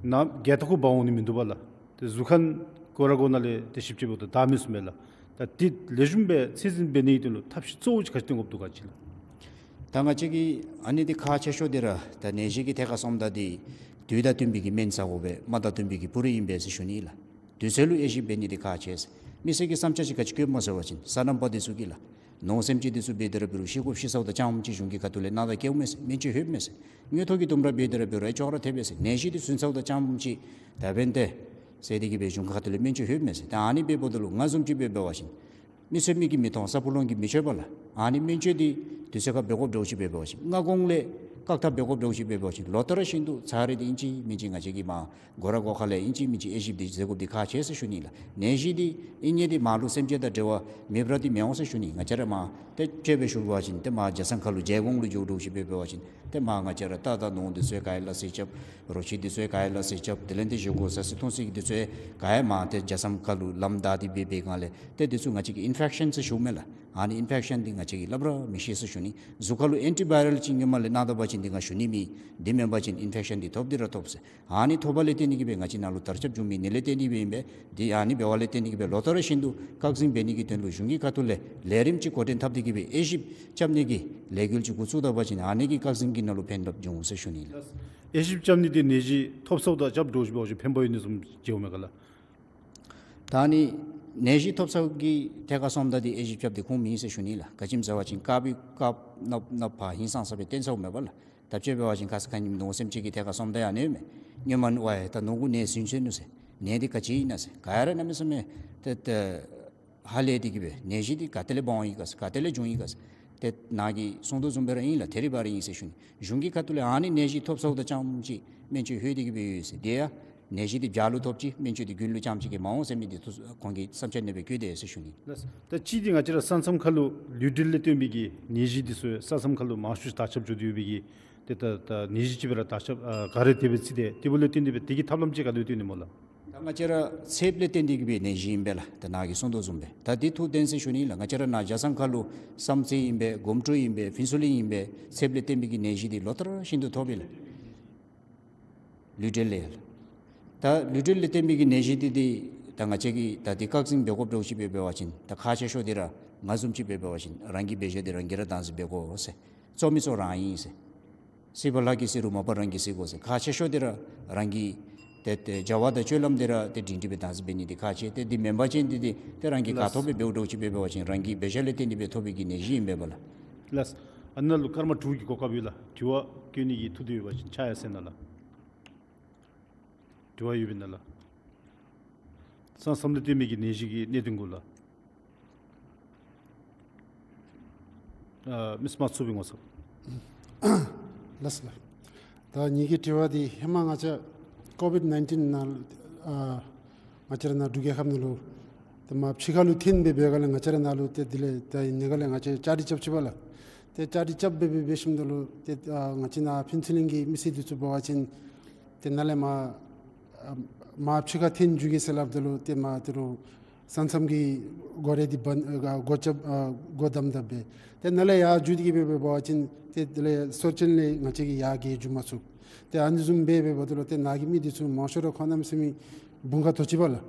ནཱ་རྒྱལ་ཐང་ཁར་འབག་འོང་ནི་མིན་འདུག་པ་ལགས། ཏེ་གཟུགས་ཁམས་སྐོར་ར་སྐོར་ནང་ལས་ཏེ་ཞིབ་དཔྱད་འབདཝ་ད་བདའ་མི་ཚུགས་མས་ལགས། ད་འདི་ལེགས་ཤོམ་སྦེ་ཚད་འཛིན་འབད་ནི་གི་དོན་ལུ་ཐབས་ཤེས་གཙོ་བོ་ཅིག་ག་ཅི་བཏོན་དགོཔ་འདུག་ག་ཅི་ལགས། ད་ང་བཅས་ཀྱི་ཨ་ནི་འདི་ཁག་ཆེ་ཤོས་འདི་ར་ད་ནད་གཞི་གི་ཐད་ཁར་སོངམ་ད་འདི་དུས་དང་བསྟུན་པའི་གི་སྨན་ཟ་དགོ་པས། མ་དང་བསྟུན་པའི་གི་སྤུ་རིས་ཨིན་པས་ཟེར་ཞུ་ནི་ལགས། དུས་ཚོད་ལུ་དབྱེ་ཞིབ་འབད་ནི་འདི་ཁག་ཆེ་ཟེར། མི་སེར་གྱིས་བསམ་འཆར་ཅིག་ག་ཅི་བཀོདཔ་སྨོ་ཟེར་བ་ཅིན་སོ་ནམ་པ་འདི་ཚུ་གིས་ལགས། ནོར་སེམས་ཅན་འདི་ཚུ་འབད་དེ་ར་འབད་རུང་ཤི་དགོཔ་ཤི་ཚརཝ་ད་རྐྱངམ་ཅིག་གཞུང་གི་ཁ་ཐུག་ལས་གནང་ད་བསྐྱལཝ་མས་ཟེར། སྨན་བཅོས་ལྷོདཔ་མས་ཟེར། དངུལ་ཐོག་གི་དུམ་གྲ་འབད་དེ་ར་འབད་རུང་ཨེ་ཅོག་ར་ཐེབས་པས་ཟེར། ནད་གཞི་འདི་ཟུན་ཚརཝ་ད་རྐྱངམ་ཅིག་ད་འབདན་ཏེ་ཟེར་ཏེ་གིས་སྦེ་གཞུང་གི་ཁ་ཐུག་ལས་སྨན་བཅོས་ལྷོདཔ་མས་ཟེར། ད་ཨ་ནི་འབདཝ་ད་ལུ་ང་བཟུམ་ཅིག་སྦེ་འབད་བ་ཅིན་མི་ཚུ་མིག་གིས་མི་མཐོང་ས་སྤུ་ལོང་གིས་མི་ཆོད་པས་ལགས། ཨ་ནི་སྨན་བཅོས་འདི་དུས་ཚོད་ཁར་འབད་དགོཔ་འདྲཝ་ཅིག་འབད་བ་ཅིན་སྔ་གོང་ལས་བཀག་ཐབས་འབད་དགོཔ་འདྲཝ་ཅིག་འབད་བ་ཅིན་ལོ་ལྟར་བཞིན་དུ་ཚར་རེ་འདི་ཨིན་ཅི་མིན་ཅི་ང་བཅས་ཀྱིས་མར་སྒོ་ར་སྒོ་ཁ་ལས་ཨིན་ཅི་མིན་ཅི་དབྱེ་ཞིབ་འདི་མཛད་དགོཔ་འདི་ཁག་ཆེ་ཟེར་ཞུ་ནི་ལགས། ནད་གཞི་འདི་ཨིན་ནི་འདི་མར་ལུ་སེམས་ཅན་དང་འབྲེལ་བ་མེདཔ་ར་འདི་མི་འོང་ཟེར་ཞུ་ནི། ང་བཅས་ར་མར་ཏེ་དཔྱེ་སྦེ་ཞུ་བ་ཅིན་ཏེ་མར་རྒྱ་ཚང་ཁ་ལུ་མཇལ་གོང་ལུ་འགྱོ་འདྲཝ་ཅིག་འབད་བ་ཅིན་ཏེ་མར་ང་བཅས་ར་རྟ་དང་ནོར་འདི་ཚུ་ཡང་ག་ཡང་སླ་བསྲེ་རྐྱབ། རོ་ཁྱི་འདི་ཚུ་ཡང་ག་ཡང་སླ་བསྲེ་རྐྱབ། དེ་ལས་ཏེ་བཞེས་སྒོ་ཟ་ས་འཐུང་ས་འདི་ཚུ་ཡང་ག་ཡང་མར་ཏེ་རྒྱ་ཚང་ཁ་ལུ་ལམ་བདའ་སྟེ་འབད་བའི་སྒང་ལས་ཏེ་འདི་ཚུ་ང་བཅས་ཀྱིས་ཨིན་ཕེག་ཤཱན་ཟེར་ཞུཝ་མས་ལགས། ཨ་ནི་ཨིན་ཕེག་ཤཱན་འདི་ང་བཅས་ཀྱིས་སླབ་ར་མི་ཤེས་ཟེར་ཞུ་ནི། གཟུགས་ཁ་ལུ་ཨེན་ཊི་བའི་རཱལ་ཅིག་སྔོན་མ་ལས་གནང་ད་པ་ཅིན་འདི་ང་ཞུ་ནི་མེད། འདི་མེན་པ་ཅིན་ཨིན་ཕེག་ཤཱན་འདི་ཐོབ་སྟེ་ར་ཐོབ་ཟེར། ཨ་ནི་ཐོབ་པ་ལས་བརྟེན་ཏེ་གིས་སྦེ་ང་བཅས་ནང་ལུ་དར་ཁྱབ་འབྱུང་མི་ནད་ལས་བརྟེན་ཏེ་འབད་ཨིན་པས། འདི་ཨ་ནི་འབད་བ་ལས་བརྟེན་ཏེ་གིས་སྦེ་ལོ་ལྟར་བཞིན་དུ་བཀག་འཛིན་འབད་ནི་གི་དོན་ལུ་གཞུང་གི་ཁ་ཐུག་ལས་ལས་རིམ་ཅིག་འགོ་འདྲེན་འཐབ་སྟེ་གིས་སྦེ་དབྱེ་ཞིབ་རྐྱབ་ནི་གི་ལས་འགུལ་ཅིག་འགོ་བཙུགས་ད་པ་ཅིན་ཨ་ནི་གིས་བཀག་འཛིན་གྱི་ནང་ལུ་ཕན་ཐབས་འབྱུང་ཟེར་ཞུ་ནི་ལགས། དབྱེ་ཞིབ་རྐྱབ་ནི་འདི་ནད་གཞི་ཐོབ་ཚརཝ་ད་རྐྱབ་འདྲཝ་ཅིག་འབད་བ་ཅིན་ཕན་པ་ཡོད་ནི་བཟུམ་མཇལཝ་མས་ག་ལགས། ད་ནི་ནད་གཞི་ཐོབ་ཚར་གྱི་ཐད་ཁར་སོངམ་ད་འདི་དབྱེ་ཞིབ་རྐྱབ་སྟེ་ཁུངས་མེད་ཟེར་ཞུ་ནི་ལགས། ག་ཅི་སྨོ་ཟེར་བ་ཅིན་དཀརཔོ་དཀརཔོ་ནགཔོ་ནགཔོ་ཕར་ཧིང་སངས་ས་སྦེ་སྟོན་ཚརཝ་མས་པ་ལགས། ད་དཔྱེ་འབད་བ་ཅིན་ཁ་ཙ་ཁ་ཉིནམ་ནོར་སེམས་ཅན་གྱི་ཐད་ཁར་སོངམ་ད་ཡང་ཨ་ནི་མས། སྔོན་མ་ནོར་ཨ་ད་ནོར་གུ་ནད་ཟུན་སོ་ནུག་ཟེར། ནད་འདི་ག་ཅི་ཨིན་ན་ཟེར། ག་ར་གནམ་མེད་ས་མེད་ཏེ་ཏེ་ཧ་ལས་ཏེ་གིས་སྦེ་ནད་གཞི་འདི་ག་ཏེ་ལས་འབག་འོང་ཡི་ག་ཟེར་ག་ཏེ་ལས་བྱུང་ཡི་ག་ཟེར། ཏེ་ནཱ་གིས་གསུངས་དོ་བཟུམ་སྦེ་ར་ཨིན་ལགས། ཐད་རི་བ་རི་ཨིན་ཟེར་ཞུ་ནི། གཞུང་གི་ཁ་ཐུག་ལས་ཨ་ནི་ནད་གཞི་ཐོབ་ཚརཝ་ད་རྐྱངམ་ཅིག་སྨན་བཅོས་ལྷོད་དེ་གིས་སྦེ་ཡོད་ཟེར། དེ་ཡང་ནད་གཞི་འདི་བྱག་ལུ་ཐོབ་ཅི་སྨན་བཅོས་འདི་དགུན་ལུ་རྐྱངམ་ཅིག་གིས་མ་འོང་ཟེར་མི་འདི་ཚུ་ཁོང་གིས་བསམ་འཆར་ཨ་ནེ་སྦེ་བཀོད་དེས་ཟེར་ཞུ་ནི། ལགས། ད་གཅིག་འདི་ང་བཅས་ར་ས་མཚམས་ཁ་ལུ་ལུས་འབྲེལ་ལས་བརྟེན་པའི་གི་ནད་གཞི་འདི་ཚུ་ས་མཚམས་ཁ་ལུ་མང་ཤོས་དར་ཁྱབ་འགྱོ་སྟེ་ཡོད་པའི་གི་ཏེ་ད་ད་ནད་གཞི་ཅིག་སྦེ་ར་དར་ཁྱབ་ཨ་ག་ར་དེ་སྦེ་བརྩི་སྟེ་དེ་འབདཝ་ལས་བརྟེན་ཏེ་སྦེ་དེ་གི་ཐབས་ལམ་ཅིག་ག་དེ་སྦེ་བཏོན་ནི་སྨོ་ལགས། ང་བཅས་ར་ཚདཔ་ལས་བརྟེན་ཏེ་གི་སྦེ་ནད་གཞི་ཨིན་པས་ལགས། ད་ནཱ་གིས་གསུངས་དོ་བཟུམ་སྦེ་ད་འདི་ཐུགས་བདེན་ཟེར་ཞུ་ནི་ལགས། ང་བཅས་ར་ནཱ་ཇ་སང་ཁ་ལུ་སམ་ཚིལ་ཨིན་པས། གོམ་ཀྲུ་ཨིན་པས། ཕིན་སུ་ལིན་ཨིན་པས། ཚདཔ་ལས་བརྟེན་པའི་གི་ནད་གཞི་འདི་ལོ་ལྟར་བཞིན་དུ་ཐོབ་ཨིན་ལགས། ལུས་འབྲེལ་ལས་ལགས། ད་ལུས་འབྲེལ་ལས་བརྟེན་པའི་གི་ནད་གཞི་འདི་འདི་ད་ང་བཅས་ཀྱིས་ད་འདི་བཀག་འཛིན་འབད་དགོཔ་འདྲཝ་ཅིག་སྦེ་འབད་བ་ཅིན་ད་ཁག་ཆེ་ཤོས་འདི་ར་ང་བཟུམ་ཅིག་སྦེ་འབད་བ་ཅིན་རང་གི་འབད་བཞག་འདི་རང་གིས་ར་བདག་འཛིན་འབད་དགོ་ཟེར། བཙོ་མི་བཙོ་རང་ཨིན་ཟེར། བསིལ་བ་ལྷ་གིས་བསིལ་རུང་མ་པ་རང་གིས་བསིལ་དགོ་ཟེར། ཁག་ཆེ་ཤོས་འདི་ར་རང་གི་ཏེ་ཏེ་བྱ་བ་དང་སྤྱོད་ལམ་འདི་ར་ཏེ་སྒྲིང་སྒྲི་སྦེ་བདག་འཛིན་འབད་ནི་འདི་ཁག་ཆེ། ཏེ་འདི་མེན་པ་ཅིན་འདི་འདི་ཏེ་རང་གིས་ག་ལགས། ཐོབ་སྦེ་འབདཝ་འདྲཝ་ཅིག་སྦེ་འབད་བ་ཅིན་རང་གི་འབད་བཞག་ལས་བརྟེན་ཏེ་སྦེ་ཐོབ་པའི་གི་ནད་གཞི་ཨིན་པས་ལགས། ལགས། ཨ་ནཱ་ལུ་སྐར་མ་དྲུག་གི་གོ་སྐབས་ཡོད་ལགས། དྲི་བ་བཀོད་ནི་གི་ཐུགས་འདོད་ཡོད་པ་ཅིན་ཕྱག་ཡར་གསལ་གནང་ལགས། དྲི་བ་ཡོད་པས་ན་ལགས། ས་སམ་ལས་བརྟེན་པའི་གི་ནད་གཞི་གི་གནད་དོན་གུ་ལགས། ཨ་མིས་མ་ཚུགས་པའི་ངོ་ཚབ། ལགས་སོ་ལགས། ད་ངེ་གི་དྲི་བ་འདི་ཧེ་མ་ང་བཅས་ཀོ་བིཌ་ནའིན་ཊིན་ནང་ཨ་ང་བཅས་ར་ནཱ་འབྲུག་རྒྱལ་ཁབ་ནང་ལུ་ཏེ་མ་ཕྱི་ཁ་ལུ་ཐོན་སྦེ་འབད་སྒང་ལས་ང་བཅས་ར་ནཱ་ལུ་ཏེ་དེ་ལས་ད་ཨ་ནི་སྒང་ལས་ང་བཅས་བཅའ་སྒྲིག་རྐྱབ་ཅི་པ་ལགས། ཏེ་བཅའ་སྒྲིག་རྐྱབ་སྦེ་འབད་འབད་ཞིནམ་ད་ལུ་ཏེ་ཨ་ང་བཅས་ནཱ་ཕུན་ཚོགས་གླིང་གི་མི་སེར་འདི་ཚུ་འབད་བ་ཅིན་ཏེ་ནཱ་ལས་མར་ཨ་མར་ཕྱི་ཁར་ཐོན་འགྱོ་གེ་ཟེར་སླབ་ད་ལུ་ཏེ་མར་ད་རུང་ས་མཚམས་ཀྱི་སྒོ་ར་འདི་བན་ཨ་སྒོ་རྐྱབ་ཨ་སྒོ་བསྡམ་བསྡམ་སྦེ་ཏེ་ནཱ་ལས་ཡར་འགྱོ་སྟེ་གི་སྦེ་འབད་བ་ཅིན་ཏེ་དེ་ལས་སོར་ཆེན་ལས་ང་བཅས་ཀྱིས་ཡར་བརྒལ་འགྱོ་མ་ཚུགས། ཏེ་ཨ་ནི་བཟུམ་སྦེ་འབདཝ་ད་ལུ་ཏེ་ནཱ་གི་མི་འདི་ཚུ་མང་ཤོས་ར་ཁོང་གནམ་མེད་ས་མེད་དགུན་ཁ་ཐོབ་ཅི་པ་ལགས།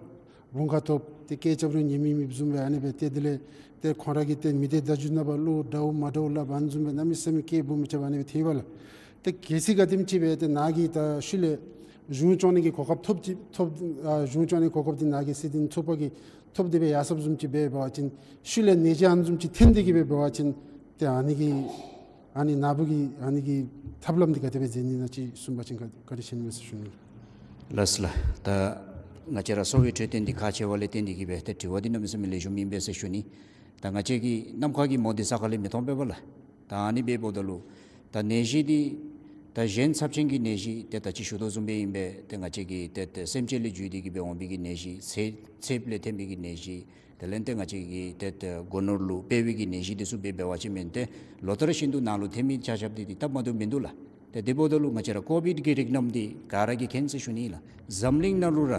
དགུན་ཁ་ཐོབ་སྟེ་སྐད་རྐྱབ་རུང་ཉན་མི་མེདཔ་བཟུམ་སྦེ་ཨ་ནི་སྦེ་ཏེ་དེ་ལས་ཏེ་ཁོང་ར་གིས་ཏེ་མི་སྡེ་བརྡ་བརྒྱུད་ནང་ཕར་བློ་འདྲཝ་མ་འདྲཝ་སླབ་ཨ་ནི་བཟུམ་སྦེ་གནམ་མེད་ས་མེད་སྐད་འབོ་མི་རྐྱབ་ཨ་ནི་སྦེ་ཐོན་པ་ལགས། ཏེ་གལ་སྲིད་ག་དེམ་ཅིག་སྦེ་ཏེ་ནཱ་གིས་ད་ཤུལ་ལས་གཞུང་སྐྱོང་ནི་གི་གོ་སྐབས་ཐོབ་ཅི་ཐོབ་ཨ་གཞུང་སྐྱོང་ནི་གོ་སྐབས་འདི་ནཱ་གི་སྲིད་དོན་ཚོགས་པ་གིས་ཐོབ་སྟེ་སྦེ་ཡར་སོངམ་བཟུམ་ཅིག་སྦེ་འབད་བ་ཅིན་ཤུལ་ལས་ནད་གཞི་ཨ་ནི་བཟུམ་ཅིག་ཐོན་ཏེ་གི་སྦེ་འབད་བ་ཅིན་ཏེ་ཨ་ནི་གི་ཨ་ནི་ནཱ་བུ་གིས་ཨ་ནི་གི་ཐབས་ལམ་འདི་ག་དེ་སྦེ་མཛད་ནི་ཨིན་ན་ཅིག་གསུངས་པ་ཅིན་བཀའ་དྲིན་ཆེ་ནི་མས་ཟེར་ཞུ་ནི། ལགས་སོ་ལགས། ད་ང་བཅས་ར་གསོ་བའི་འཕྲོད་བསྟེན་འདི་ཁག་ཆེ་བ་ལས་བརྟེན་ཏེ་གི་སྦེ་ཏེ་དྲི་བ་འདི་གནམ་མེད་ས་མེད་ལེགས་ཤོམ་ཨིན་པས་ཟེར་ཞུ་ནི། ད་ང་བཅས་ཀྱི་ནམ་མཁའ་གི་མོ་འདི་ས་ཁ་ལས་མི་མཐོང་པས་པ་ལགས། ད་ཨ་ནི་འབདཝ་ད་ལུ་ད་ནད་གཞི་འདི་ད་གཞན་ཚབས་ཆེན་གྱི་ནད་གཞི་ཏེ་ད་ཅི་ཞུ་དོ་བཟུམ་སྦེ་ཨིན་པས། ཏེ་ང་བཅས་ཀྱི་ཏེ་ཏེ་སེམས་ཅན་ལས་བརྒྱུད་དེ་གི་སྦེ་འོང་བའི་གི་ནད་གཞི་ཚེ་ཚདཔ་ལས་ཐོན་པའི་གི་ནད་གཞི་དེ་ལས་ཏེ་ང་བཅས་ཀྱི་ཏེ་ཏེ་སྒོ་ནོར་ལུ་འཕེལ་བའི་གི་ནད་གཞི་འདི་ཚུ་སྦེ་འབད་བ་ཅིན་མེན་ཏེ་ལོ་ལྟར་བཞིན་དུ་ནཱ་ལུ་ཐོན་མི་ཆ་ཁྱབ་འདི་འདི་སྟབས་མ་བདེཝ་མིན་འདུག་ལགས། ཏེ་དེ་འབདཝ་ད་ལུ་ང་བཅས་ར་ཀོ་བིཌ་ཀྱི་རིགས་རྣམས་འདི་ག་ར་གིས་མཁྱེན་ཟེར་ཞུ་ནི་ལགས། འཛམ་གླིང་ནང་ལུ་ར་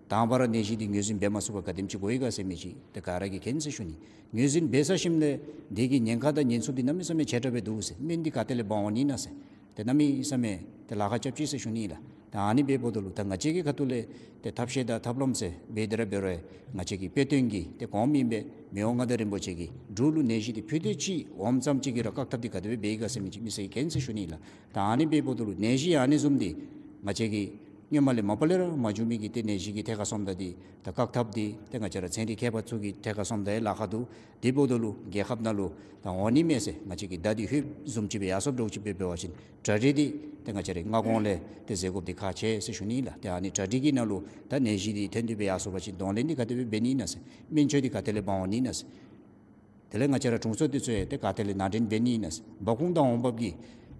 དང་པ་ར་ནད་གཞི་འདི་ངོས་འཛིན་འབད་མ་ཚུགས་པར་ག་དེམ་ཅིག་གོ་ཡི་ག་ཟེར་མི་ཅིག་ཏེ་ག་ར་གིས་མཁྱེན་ཟེར་ཞུ་ནི། ངོས་འཛིན་འབད་ཚར་ཞིནམ་ལས་འདི་གི་ཉེན་ཁ་དང་ཉེན་ཚབས་འདི་གནམ་མེད་ས་མེད་ཆེ་དྲགས་སྦེ་འདུག་ཟེར། སྨན་འདི་ག་ཏེ་ལས་འབག་འོང་ནི་ཨིན་ན་ཟེར། ཏེ་གནམ་མེད་ས་མེད་ཏེ་ལཱ་ཁག་རྐྱབ་ཅི་ཟེར་ཞུ་ནི་ལགས། ད་ཨ་ནི་འབདཝ་ད་ལུ་ད་ང་བཅས་ཀྱི་ཁ་ཐུག་ལས་ཏེ་ཐབས་ཤེས་དང་ཐབས་ལམ་ཟེར་འབད་དེ་ར་འབད་རུང་ང་བཅས་ཀྱི་དཔེ་སྟོན་གྱི་ཏེ་གོངམ་ཨིན་པས་མི་དབང་མངའ་བདག་རིན་པོ་ཆེ་གིས་འབྲུག་ལུ་ནད་གཞི་འདི་ཕུད་རྡོག་ཅིག་འོངམ་ཙམ་ཅིག་གིས་ར་བཀག་ཐབས་འདི་ག་དེ་སྦེ་འབད་ཡི་ག་ཟེར་མི་ཅིག་མི་སེར་གྱིས་མཁྱེན་ཟེར་ཞུ་ནི་ལགས། ད་ཨ་ནི་འབདཝ་ད་ལུ་ནད་གཞི་ཨ་ནི་བཟུམ་འདི་ང་བཅས་ཀྱིས་སྔོན་མ་ལས་མ་པ་ལས་ར་མ་བྱུང་མི་གི་ཏེ་ནད་གཞི་གི་ཐད་ཁར་སོངམ་ད་འདི་ད་བཀག་ཐབས་འདི་ཏེ་ང་བཅས་ར་ཚན་རིག་མཁས་པ་ཚུ་གི་ཐད་ཁར་སོངམ་ད་ཡང་ལཱ་ཁག་འདུག། དེ་འབདཝ་ད་ལུ་རྒྱལ་ཁབ་ནང་ལུ་ད་འོང་ནི་མས་ཟེར་ང་བཅས་ཀྱིས་བརྡ་འདི་ལྷོདཔ་བཟུམ་ཅིག་སྦེ་ཡར་སོངམ་འདྲཝ་ཅིག་སྦེ་འབད་བ་ཅིན་གྲ་སྒྲིག་འདི་ཏེ་ང་བཅས་ར་སྔ་གོང་ལས་ཏེ་མཛད་དགོཔ་འདི་ཁག་ཆེ་ཟེར་ཞུ་ནི་ལགས། ཏེ་ཨ་ནི་གྲ་སྒྲིག་གི་ནང་ལུ་ད་ནད་གཞི་འདི་ཐོན་ཏེ་སྦེ་ཡར་སོང་པ་ཅིན་གདོང་ལེན་འདི་ག་དེ་སྦེ་འབད་ནི་ཨིན་ན་ཟེར། སྨན་བཅོས་འདི་ག་ཏེ་ལས་འབག་འོང་ནི་ཨིན་ན་ཟེར། དེ་ལས་ང་བཅས་ར་དྲུང་འཚོ་འདི་ཚུ་ཡང་ཏེ་ག་ཏེ་ལས་ནང་འདྲེན་འབད་ནི་ཨིན་ན་ཟེར། འབབ་ཁུངས་དང་འོང་འབབ་ཀྱི་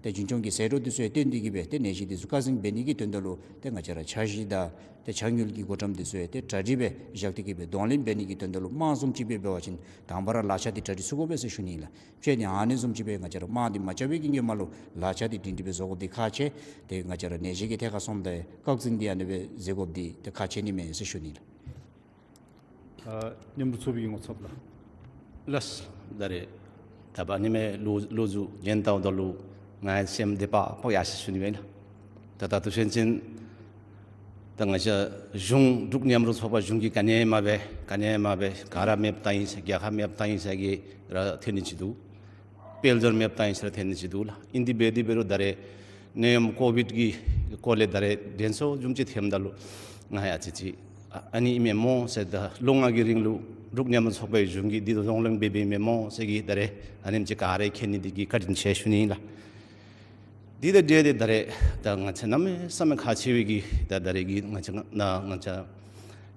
ཏེ་རྒྱུན་སྐྱོང་གི་ཟད་འགྲོ་འདི་ཚུ་ཡང་བཏོན་ཏེ་གི་སྦེ་ཏེ་ནད་གཞི་འདི་ཚུ་བཀག་འཛིན་འབད་ནི་གི་དོན་དག་ལུ་ཏེ་ང་བཅས་ར་འཆར་གཞི་དང་ཏེ་འཆར་དངུལ་གྱི་བགོ་བཀྲམ་འདི་ཚུ་ཡང་ཏེ་གྲ་སྒྲིག་སྦེ་བཞག་སྟེ་གི་སྦེ་གདོང་ལེན་འབད་ནི་གི་དོན་དག་ལུ་དམག་བཟུམ་ཅིག་སྦེ་འབད་བ་ཅིན་དང་པ་ར་ལག་ཆ་འདི་གྲ་སྒྲིག་ཚུགས་དགོ་པས་ཟེར་ཞུ་ནི་ལགས། དཔེར་ན་ཨ་ནི་བཟུམ་ཅིག་སྦེ་ང་བཅས་ར་དམག་འདི་མ་རྐྱབ་པའི་གི་སྔོན་མ་ལུ་ལག་ཆ་འདི་སྒྲིང་སྒྲི་སྦེ་བཟོ་དགོཔ་འདི་ཁག་ཆེ། ཏེ་ང་བཅས་ར་ནད་གཞི་གི་ཐད་ཁར་སོངམ་ད་བཀག་འཛིན་འདི་ཨ་ནི་སྦེ་མཛད་དགོཔ་འདི་ཏེ་ཁག་ཆེ་ནི་མས་ཟེར་ཞུ་ནི་ལགས། ཨ་མཉམ་རུབ་ཚོགས་པའི་ངོ་ཚབ་ལགས། ལགས། ད་རེས་ད་ཨ་ནི་མའི་ལོ་ལོ་རྒྱུས་ཉན་ལྟཝ་ད་ལུ་ངེའི་སེམས་འདི་པ་པོ་ཡར་སོ་ཞུ་ནི་མས་ལགས། ད་ད་ལྟོ་ཚུན་ཚོད་ད་ང་བཅས་གཞུང་འབྲུག་མཉམ་རུབ་ཚོགས་པ་གཞུང་གིས་ག་ནི་མ་འབད་ག་ནི་མ་འབད་ག་ར་མེདཔ་བཏང་ཡི་ཟེར་རྒྱལ་ཁབ་མེདཔ་བཏང་ཡི་ཟེར་གི་ར་ཐོན་ནི་ཅིག་འདུག། དཔལ་འབྱོར་མེདཔ་བཏང་ཡི་ཟེར་ཐོན་ནི་ཅིག་འདུག་ལགས། ཨིན་དེ་འབད་དེ་འབད་རུང་ད་རེས་ནད་ཡམས་ཀོ་བིཌ་ཀྱི་སྐོར་ལས་ད་རེས་དྲན་གསོ་བཟུམ་ཅིག་ཐོནམ་ད་ལུ་ང་ཡང་ཨ་ཙི་ཅིག་ཨ་ཨ་ནི་ཨིན་མས་སྨོ་ཟེར། ད་ལོ་ལྔ་གི་རིང་ལུ་འབྲུག་མཉམ་རུབ་ཚོགས་པའི་གཞུང་གིས་འདི་ཚུ་གདོང་ལེན་འབད་འབདཝ་ཨིན་མས་སྨོ་ཟེར་གི་ད་རེས་ཨ་ནེམ་ཅིག་ག་ར་མཁྱེན་ནི་འདི་གིས་བཀའ་དྲིན་ཆེ་ཞུ་ནི་ལགས། འདི་དང་འབྲེལ་ཏེ་ད་རེས་ད་ང་བཅས་གནམ་མེད་ས་མེད་ཁག་ཆེ་བའི་གི་ད་ད་རེས་ཀྱི་ང་བཅས་ང་ང་བཅས་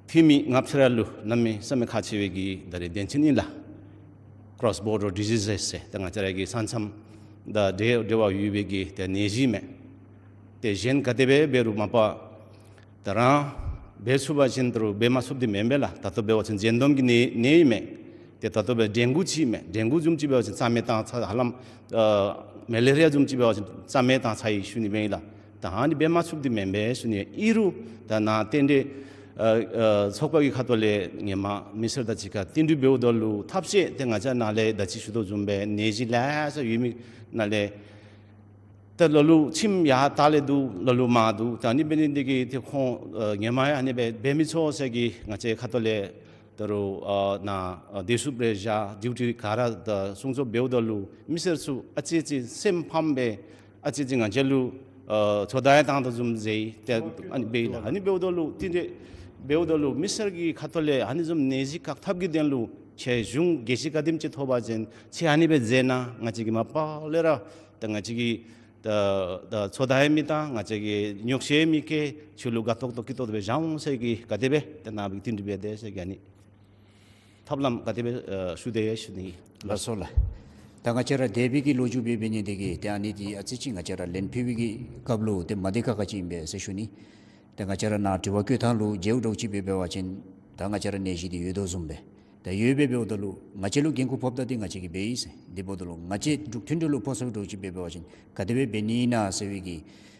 འཐུས་མི་ལྔ་བཅུ་ར་ལུ་གནམ་མེད་ས་མེད་ཁག་ཆེ་བའི་གི་ད་རེས་བདེན་ཅིག་ཨིན་ལགས། Cross border diseases ཟེར་ད་ང་བཅས་ར་གི་ས་མཚམས་དང་འབྲེལ་འབྲེལ་བ་ཡོད་པའི་གི་ད་ནད་གཞི་མས། ཏེ་གཞན་ག་དེ་སྦེ་འབད་རུང་མ་པ་ད་རང་འབད་ཚུགས་པ་ཅིན་ད་རུང་འབད་མ་ཚུགསཔ་འདི་མེན་པས་ལགས། ད་ལྟོ་འབད་བ་ཅིན་འཇིག་སྟོབས་ཀྱི་ནད་ནད་ཨིན་མས། ཏེ་ད་ལྟོ་འབད་ཌེང་གུ་ཅིག་ཨིན་མས། ཌེང་གུ་བཟུམ་ཅིག་འབད་བ་ཅིན་རྩ་མེད་བཏང་ཚར། ཧ་ལམ་ཨ་མེ་ལེ་རི་ཡ་བཟུམ་ཅིག་འབད་བ་ཅིན་རྩ་མེད་བཏང་ཚར་ཡི་ཞུ་ནི་མས་ལགས། ད་ཨ་ནི་འབད་མ་ཚུགསཔ་འདི་མེན་པས་ཞུ་ནི། ཨིན་རུང་ད་ནཱ་རྟེན་འབྲེལ་ ཨ་ཨ་ཚོགས་པ་གི་ཁ་ཐུག་ལས་ཧེ་མ་མི་སེར་དང་གཅིག་ཁར་བསྟུན་གྲོས་འབདཝ་ད་ལུ་ཐབས་ཤེས་ཏེ་ང་བཅས་ནཱ་ལས་ད་ཅི་ཞུ་དོ་བཟུམ་སྦེ་ནད་གཞི་ལེ་ཤ་ཡོད་མི་ནང་ལས་ཏེ་ལ་ལུ་ཁྱིམ་ཡར་ལྟག་ལས་འདུག། ལ་ལུ་མར་འདུག། ད་ཨ་ནི་འབད་ནི་འདི་གིས་ཏེ་ཁོང་ཨ་ཧེ་མ་ཡང་ཨ་ནི་སྦེ་འབད་མི་ཚུགས་ཟེར་གི་ང་བཅས་ཁ་ཐུག་ལས་ད་རུང་ཨ་ནཱ་ཨ་བདེ་སྲུངཔ་རེ་བཞག། ཌིའུ་ཊི་ག་ར་ད་སྲུང་སྐྱོབ་འབདཝ་ད་ལུ་མི་སེར་ཚུ་ཨ་ཙི་ཙི་སེམས་ཕམ་སྦེ་ཨ་ཙི་ཙི་ང་བཅས་ལུ་ཨ་ཚོད་ལྟ་ཡང་བཏང་དོ་བཟུམ་མཛད་ཡི། ཏེ་ཨ་ནི་སྦེ་ལགས། ཨ་ནི་འབདཝ་ད་ལུ་བསྟུན་གྲོས་འབདཝ་ད་ལུ་མི་སེར་གྱི་ཁ་ཐུག་ལས་ཨ་ནི་བཟུམ་ནད་གཞི་བཀག་ཐབས་ཀྱི་དོན་ལུ་ཁྱེད་གཞུང་གི་ཞིབ་དཔྱད་ག་དེམ་ཅིག་ཐོབ་པ་ཅིན་ཁྱེད་ཨ་ནི་སྦེ་མཛད་གནང་། ང་བཅས་ཀྱིས་མ་པ་ལས་ར་ད་ང་བཅས་ཀྱིས་ད་ད་ཚོད་ལྟ་ཡང་མི་བཏང་། ང་བཅས་ཀྱིས་ཉོག་བཤད་མི་བཀལ། ཁྱོད་ལུ་དགའ་ཏོག་ཏོ་སྐྱིད་ཏོག་ཏོ་སྦེ་བཞག་འོང་ཟེར་གི་ག་དེ་སྦེ་ད་ནཱ་སྦེ་བསྟུན་གྲོས་འབད་དེ་ཟེར་གི་ཨ་ནི་ཐབས་ལམ་ག་དེ་སྦེ་ཨ་ཞུ་དེས་ཟེར་ཞུ་ནི། ལགས་སོ་ལགས། ད་ང་བཅས་ར་འདས་པའི་གི་ལོ་རྒྱུས་འབད་འབད་ནི་འདི་གིས་ཏེ་ཨ་ནི་འདི་ཨ་ཙི་ཅིག་ང་བཅས་ར་ལན་ཕུལ་བའི་གི་སྐབས་ལུ་ཏེ་མ་བདེ་ཁག་ཁ་ཅིག་ཨིན་པས་ཟེར་ཞུ་ནི། ཏེ་ང་བཅས་ར་ནཱ་དྲི་བ་བཀོད་ཐངས་ལུ་མཇལཝ་འདྲཝ་ཅིག་འབད་འབད་བ་ཅིན་ད་ང་བཅས་ར་ནད་གཞི་འདི་ཡོད་དོ་བཟུམ་སྦེ་ད་ཡོད་སྦེ་འབདཝ་ད་ལུ་ང་བཅས་ལུ་འགན་ཁུར་ཕོགཔ་ད་འདི་ང་བཅས་ཀྱིས་འབད་ཡི་ཟེར། དེ་འབདཝ་ད་ལུ་ང་བཅས་འབྲུག་མཐུན་གྲོས་ལུ་ཕོག་སོངམ་འདྲཝ་ཅིག་འབད་འབད་བ་ཅིན་ག་དེ་སྦེ་འབད་ནི་ཨིན་ན་ཟེར་བའི་གི་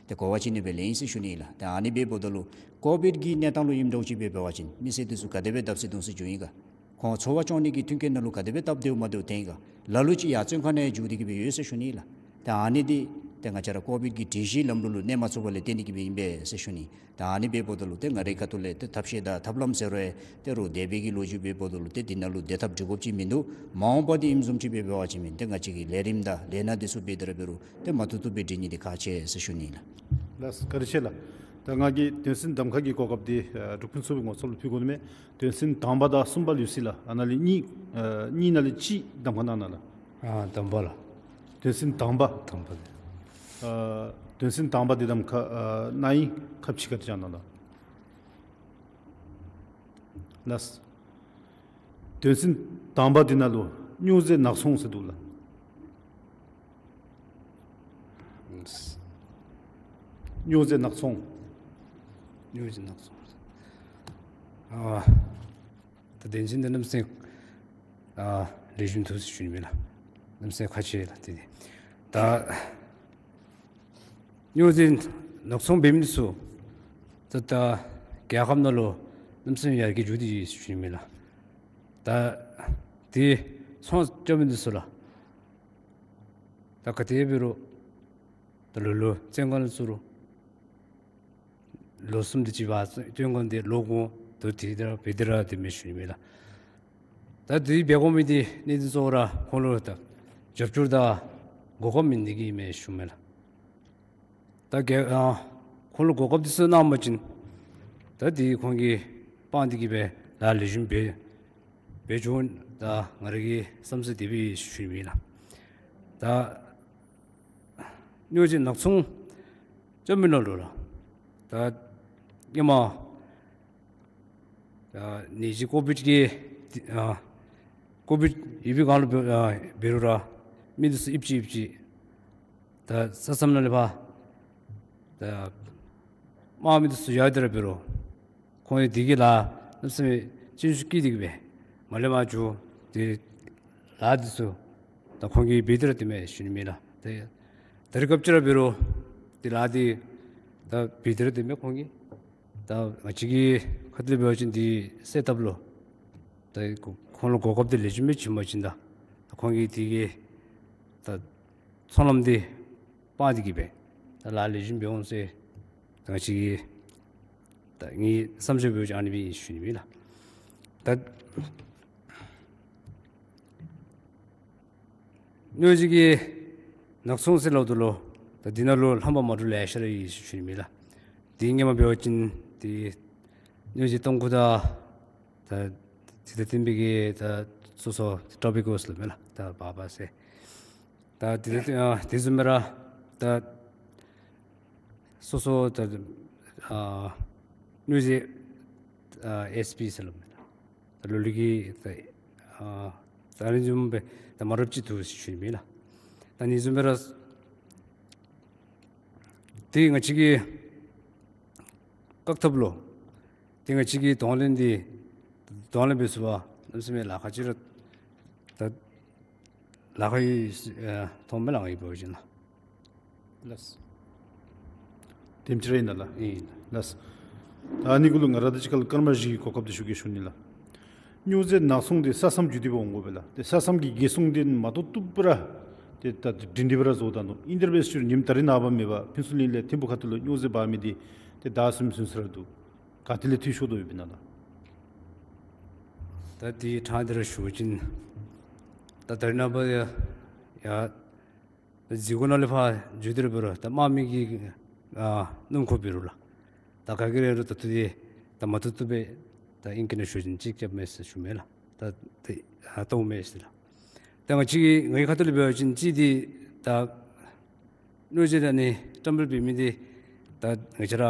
ཏེ་གོ་བ་ཅིག་ཨ་ནི་སྦེ་ལེན་ཡི་ཟེར་ཞུ་ནི་ལགས། ཏེ་ཨ་ནི་འབདཝ་ད་ལུ་ཀོ་བིཌ་ཀྱི་གནས་སྟངས་ལུ་ཨིནམ་འདྲཝ་ཅིག་འབད་འབད་བ་ཅིན་མི་སེར་འདི་ཚུ་ག་དེ་སྦེ་བརྡབ་གསིག་རྡུང་གསིག་འགྱོ་ཡི་ག། ཁོང་འཚོ་བ་སྐྱོང་ནི་གི་མཐུན་རྐྱེན་ནང་ལུ་ག་དེ་སྦེ་སྟབས་བདེཝ་མ་བདེཝ་ཐོན་ཡི་ག། ལ་ལུ་ཅིག་ཡར་བཙོན་ཁང་ནང་འགྱོ་སྟེ་གི་སྦེ་ཡོད་ཟེར་ཞུ་ནི་ལགས། ཏེ་ཨ་ནི་འདི་ཏེ་ང་བཅས་ར་ཀོ་བིཌ་ཀྱི་སྒྲིག་གཞི་ལམ་ལུགས་ལུ་གནས་མ་ཚུགས་པ་ལས་བརྟེན་ཏེ་གི་སྦེ་ཨིན་པས་ཟེར་ཞུ་ནི། ཏེ་ཨ་ནི་འབདཝ་ད་ལུ་ཏེ་ང་རའི་ཁ་ཐུག་ལས་ཏེ་ཐབས་ཤེས་དང་ཐབས་ལམ་ཟེར་རུང་ཏེ་རུང་འདས་པའི་གི་ལོ་རྒྱུས་འབདཝ་ད་ལུ་ཏེ་འདི་ནང་ལུ་བདེ་ཐབས་སྒྲིག་དགོཔ་ཅིག་མིན་འདུག། མ་འོངས་པ་འདི་ཨིནམ་བཟུམ་ཅིག་འབད་འབད་བ་ཅིན་མེན་ཏེ་ང་བཅས་ཀྱི་ལས་རིམ་དང་ལས་སྣ་འདི་ཚུ་འབད་དེ་ར་འབད་རུང་ཏེ་མ་བཏུབ་བཏུབ་སྦེ་སྒྲིག་ནི་འདི་ཁག་ཆེ་ཟེར་ཞུ་ནི་ལགས། ལགས་སོ། བཀའ་དྲིན་ཆེ་ལགས། ད་ང་གིས་དོན་ཚན་གདམ་ཁ་གི་གོ་སྐབས་འདི་ཨ་འབྲུག་ཕུན་ཚོགས་ཀྱི་ངོ་ཚབ་ལུ་ཕུལ་དགོ་ནི་མས། དོན་ཚན་དང་པ་དང་གསུམ་པ་ལུས་ཅི་ལགས། ཨ་ནཱ་ལས་གཉིས་ཨ་གཉིས་ནང་ལས་གཅིག་གདམ་ཁ་གནང་གནང་ལགས། ཨ་དང་པ་ལགས། དོན་ཚན་དང་པ། དང་པ་ལགས། ཨ་དོན་ཚན་དང་པ་འདི་གདམ་ཁ་ཨ་གནང་ཡི། ཁ་ཕྱེ་བཀའ་དྲིན་བསྐྱང་གནང་ལགས། ལགས། དོན་ཚན་དང་པ་འདི་ནང་ལུ་སྨྱོ་རྫས་ནག་ཚོང་ཟེར་འདུག་ལགས། སྨྱོ་རྫས་ནག་ཚོང་། སྨྱོ་རྫས་ནག་ཚོང་། ཨ་ད་དོན་ཚན་འདི་གནམ་མེད་ས་མེད་ཨ་ལེགས་ཤོམ་འདུག་ཟེར་ཞུ་ནི་མས་ལགས། གནམ་མེད་ས་མེད་ཁག་ཆེ་ལགས། དེ་ད་སྨྱོ་རྫས་ནག་ཚོང་འབད་མི་ཚུ་ད་ད་རྒྱལ་ཁབ་ནང་ལུ་གནམ་མེད་ས་མེད་ཡར་རྒྱས་འགྱོ་སྟེ་ཡོད་ཟེར་ཞུ་ནི་མས་ལགས། ད་དེ་ཚོང་རྐྱབ་མི་འདི་ཚུ་ལགས། ད་ག་དེ་འབད་རུང་ད་ལོ་ལོ་བཙོན་ཁང་ལུ་བཙུགས་རུང་ལོ་གསུམ་དེ་ཅིག་བར་བཙོན་ཁང་འདི་ལོག་འོང་། ད་དེ་དེ་ར་འབད་དེ་ར་དེ་མས་ཞུ་ནི་མས་ལགས། ད་དེ་འབད་དགོ་མི་འདི་གནད་དོན་གཙོ་བོ་ར་ཁོང་ལུ་ད་རྒྱབ་སྐྱོར་དང་གོ་སྐབས་མེད་ནི་འདི་གིས་མས་ཞུ་མས་ལགས། ད་ག་ཨ་ཁོང་ལུ་གོ་སྐབས་འདི་ཚུ་གནང་པ་ཅིན་ད་འདི་ཁོང་གིས་སྤང་སྟེ་གི་སྦེ་ལཱ་ལེགས་ཤོམ་འབད་འབད་འགྱོ། ད་ང་རའི་གི་བསམ་ཚུལ་དེ་སྦེ་ཞུ་ནི་མས་ལགས། ད་སྨྱོ་རྫས་ནག་ཚོང་རྐྱབ་མི་ནང་ལུ་ལགས། ད་ཧེ་མ་ཨ་ནད་གཞི་ཀོ་བིཌ་ཀྱི་ཨ་ཀོ་བིཌ་ཡོད་པའི་སྒང་ལུ་འབད་ཨ་འབད་རུང་ར་མི་འདི་ཚུ་ཨིན་ཅི་ཨིན་ཅི་ད་ས་མཚམས་ནང་ལས་ཕར་ད་དམག་མི་འདི་ཚུ་ཡར་དེ་ར་འབད་རུང་ཁོང་གིས་དེ་གི་ལཱ་གནམ་མེད་ས་མེད་སྤྱོད་འཇུག་བསྐྱེད་དེ་གི་སྦེ་མར་ལས་མར་འགྱོ། དེ་ལཱ་འདི་ཚུ་ད་ཁོང་གིས་འབད་དེ་ར་དེ་མས་ཞུ་ནི་མས་ལགས། ད་ད་རེས་སྐབས་ཅིག་ར་འབད་རུང་དེ་ལཱ་འདི་ད་འབད་དེ་ར་དེ་མས་ཁོང་གིས། ད་ང་བཅས་ཀྱི་ཁ་ཐུག་ལས་འབད་བ་ཅིན་འདི་སེལ་ཐབས་ལུ་ད་ཁོང་ལུ་གོ་སྐབས་འདི་ལེགས་ཤོམ་སྦེ་བྱིན་པ་ཅིན་ད་ཁོང་གིས་དེ་གི་ད་ཚོང་ལམ་འདི་སྤང་སྟེ་གི་སྦེ་ད་ལཱ་ལེགས་ཤོམ་འབད་འོང་ཟེར་ད་ང་བཅས་ཀྱི་ད་ངེའི་བསམ་ཚུལ་འབད་བ་ཅིན་ཨ་ནི་སྦེ་ཞུ་ནི་མས་ལགས། ད་སྨྱོ་རྫས་ཀྱི་ནག་ཚོང་ཟེར་སླབ་དོ་ལོ། ད་འདི་ནང་ལུ་རྣམ་པ་མ་འདྲཝ་ལེ་ཤ་ར་ཡོད་ཟེར་ཞུ་ནི་མས་ལགས། འདི་ཧེ་མ་འབད་བ་ཅིན་འདི་སྨྱོ་རྫས་གཏང་ཁུག་དང་ད་འདི་དང་བསྟུན་པའི་གི་ད་སོ་སོ་ཊོ་བེ་ཀོ་ཟེར་སླབ་མས་ལགས། ད་བ་བ་ཟེར། ད་འདི་དང་ཨ་དེ་བཟུམ་སྦེ་ར་ད་སོ་སོ་ད་ཨ་སྨྱོ་རྫས་ཨ་ཨེས་པི་ཟེར་སླབ་མས་ལགས། ད་ལོ་ལེགས་ཀྱི་ད་ཨ་ད་ཨ་ནི་བཟུམ་སྦེ་ད་མ་འདྲཝ་ཅིག་འདུག་ཟེར་ཞུ་ནི་མས་ལགས། ད་ཨ་ནི་བཟུམ་སྦེ་ར་འདི་ང་བཅས་ཀྱིས་བཀག་ཐབས་ལུ་འདི་ང་བཅས་ཀྱིས་གདོང་ལེན་འདི་གདོང་ལེན་འབད་ཚུགས་པ་གནམ་མེད་ས་མེད་ལཱ་ཁག་ཅིག་ར་ད་ལཱ་ཁག་ཨེ་མཐོང་མས་ལགས། ཨིན་པ་ཅིན་ལགས། ལགས། དེམ་ཅིག་ར་ཨིན་ན་ལགས། ཨིན། ལགས། ད་ཨ་ནི་གུ་ལུ་ང་ར་དང་གཅིག་ཁར་ལུ་སྐར་མ་བཞི་གི་གོ་སྐབས་འདི་ཞུ་གེ་ཞུ་ནི་ལགས། སྨྱོ་རྫས་ནག་ཚོང་འདི་ས་མཚམས་བརྒྱུད་དེ་སྦེ་འོང་དགོ་པས་ལགས། ཏེ་ས་མཚམས་ཀྱི་རྒྱལ་སྲུང་འདི་མ་ཏོག་ཏོ་སྦེ་ར་ཏེ་ད་སྒྲིང་སྒྲི་སྦེ་ར་བཟོ་ད་ནུག། ཨིན་དེ་སྦེ་ཞུ་ཉིནམ་ད་རིས་ནངས་པ་མེད་པར་ཕུན་ཚོགས་གླིང་ལས་ཐིམ་ཕུ་ཁ་ཐུག་ལུ་སྨྱོ་རྫས་འབག་མི་འདི་ཏེ་ཟླཝ་གསུམ་ཚུན་ཚོད་ར་འདུག། ག་ཏེ་ལས་འཐུས་ཤོར་དོ་ཡོདཔ་ཨིན་ན་ལགས། ད་དེ་དྲང་སྟེ་ར་ཞུ་བ་ཅིན་ད་ད་རིས་ནངས་པ་ཡ་ཡ་འཛིན་སྐྱོང་ནང་ལས་ཕར་འགྱོ་སྟེ་ར་འབད་རུང་ད་དམག་མི་གི་ཨ་སྣུམ་འཁོར་འབད་རུང་ལགས། ད་ག་གིས་ར་འབད་རུང་ད་ལྟོ་འདི་ད་མ་ཏོག་ཏོ་སྦེ་ད་ཨིང་སྐད་ནང་ཞུ་བ་ཅིན་ཅིག་རྐྱབ་མས་ཟེར་ཞུ་མས་ལགས། ད་ཏེ་ཨ་བཏུབ་མས་ཟེར་ལགས། ད་ང་བཅས་ཀྱི་ངེའི་ཁ་ཐུག་ལས་འབད་བ་ཅིན་གཅིག་འདི་ད་སྨྱོ་རྫས་ཨ་ནི་བཀྲམ་སྤེལ་འབད་མི་འདི་ད་ང་བཅས་ར་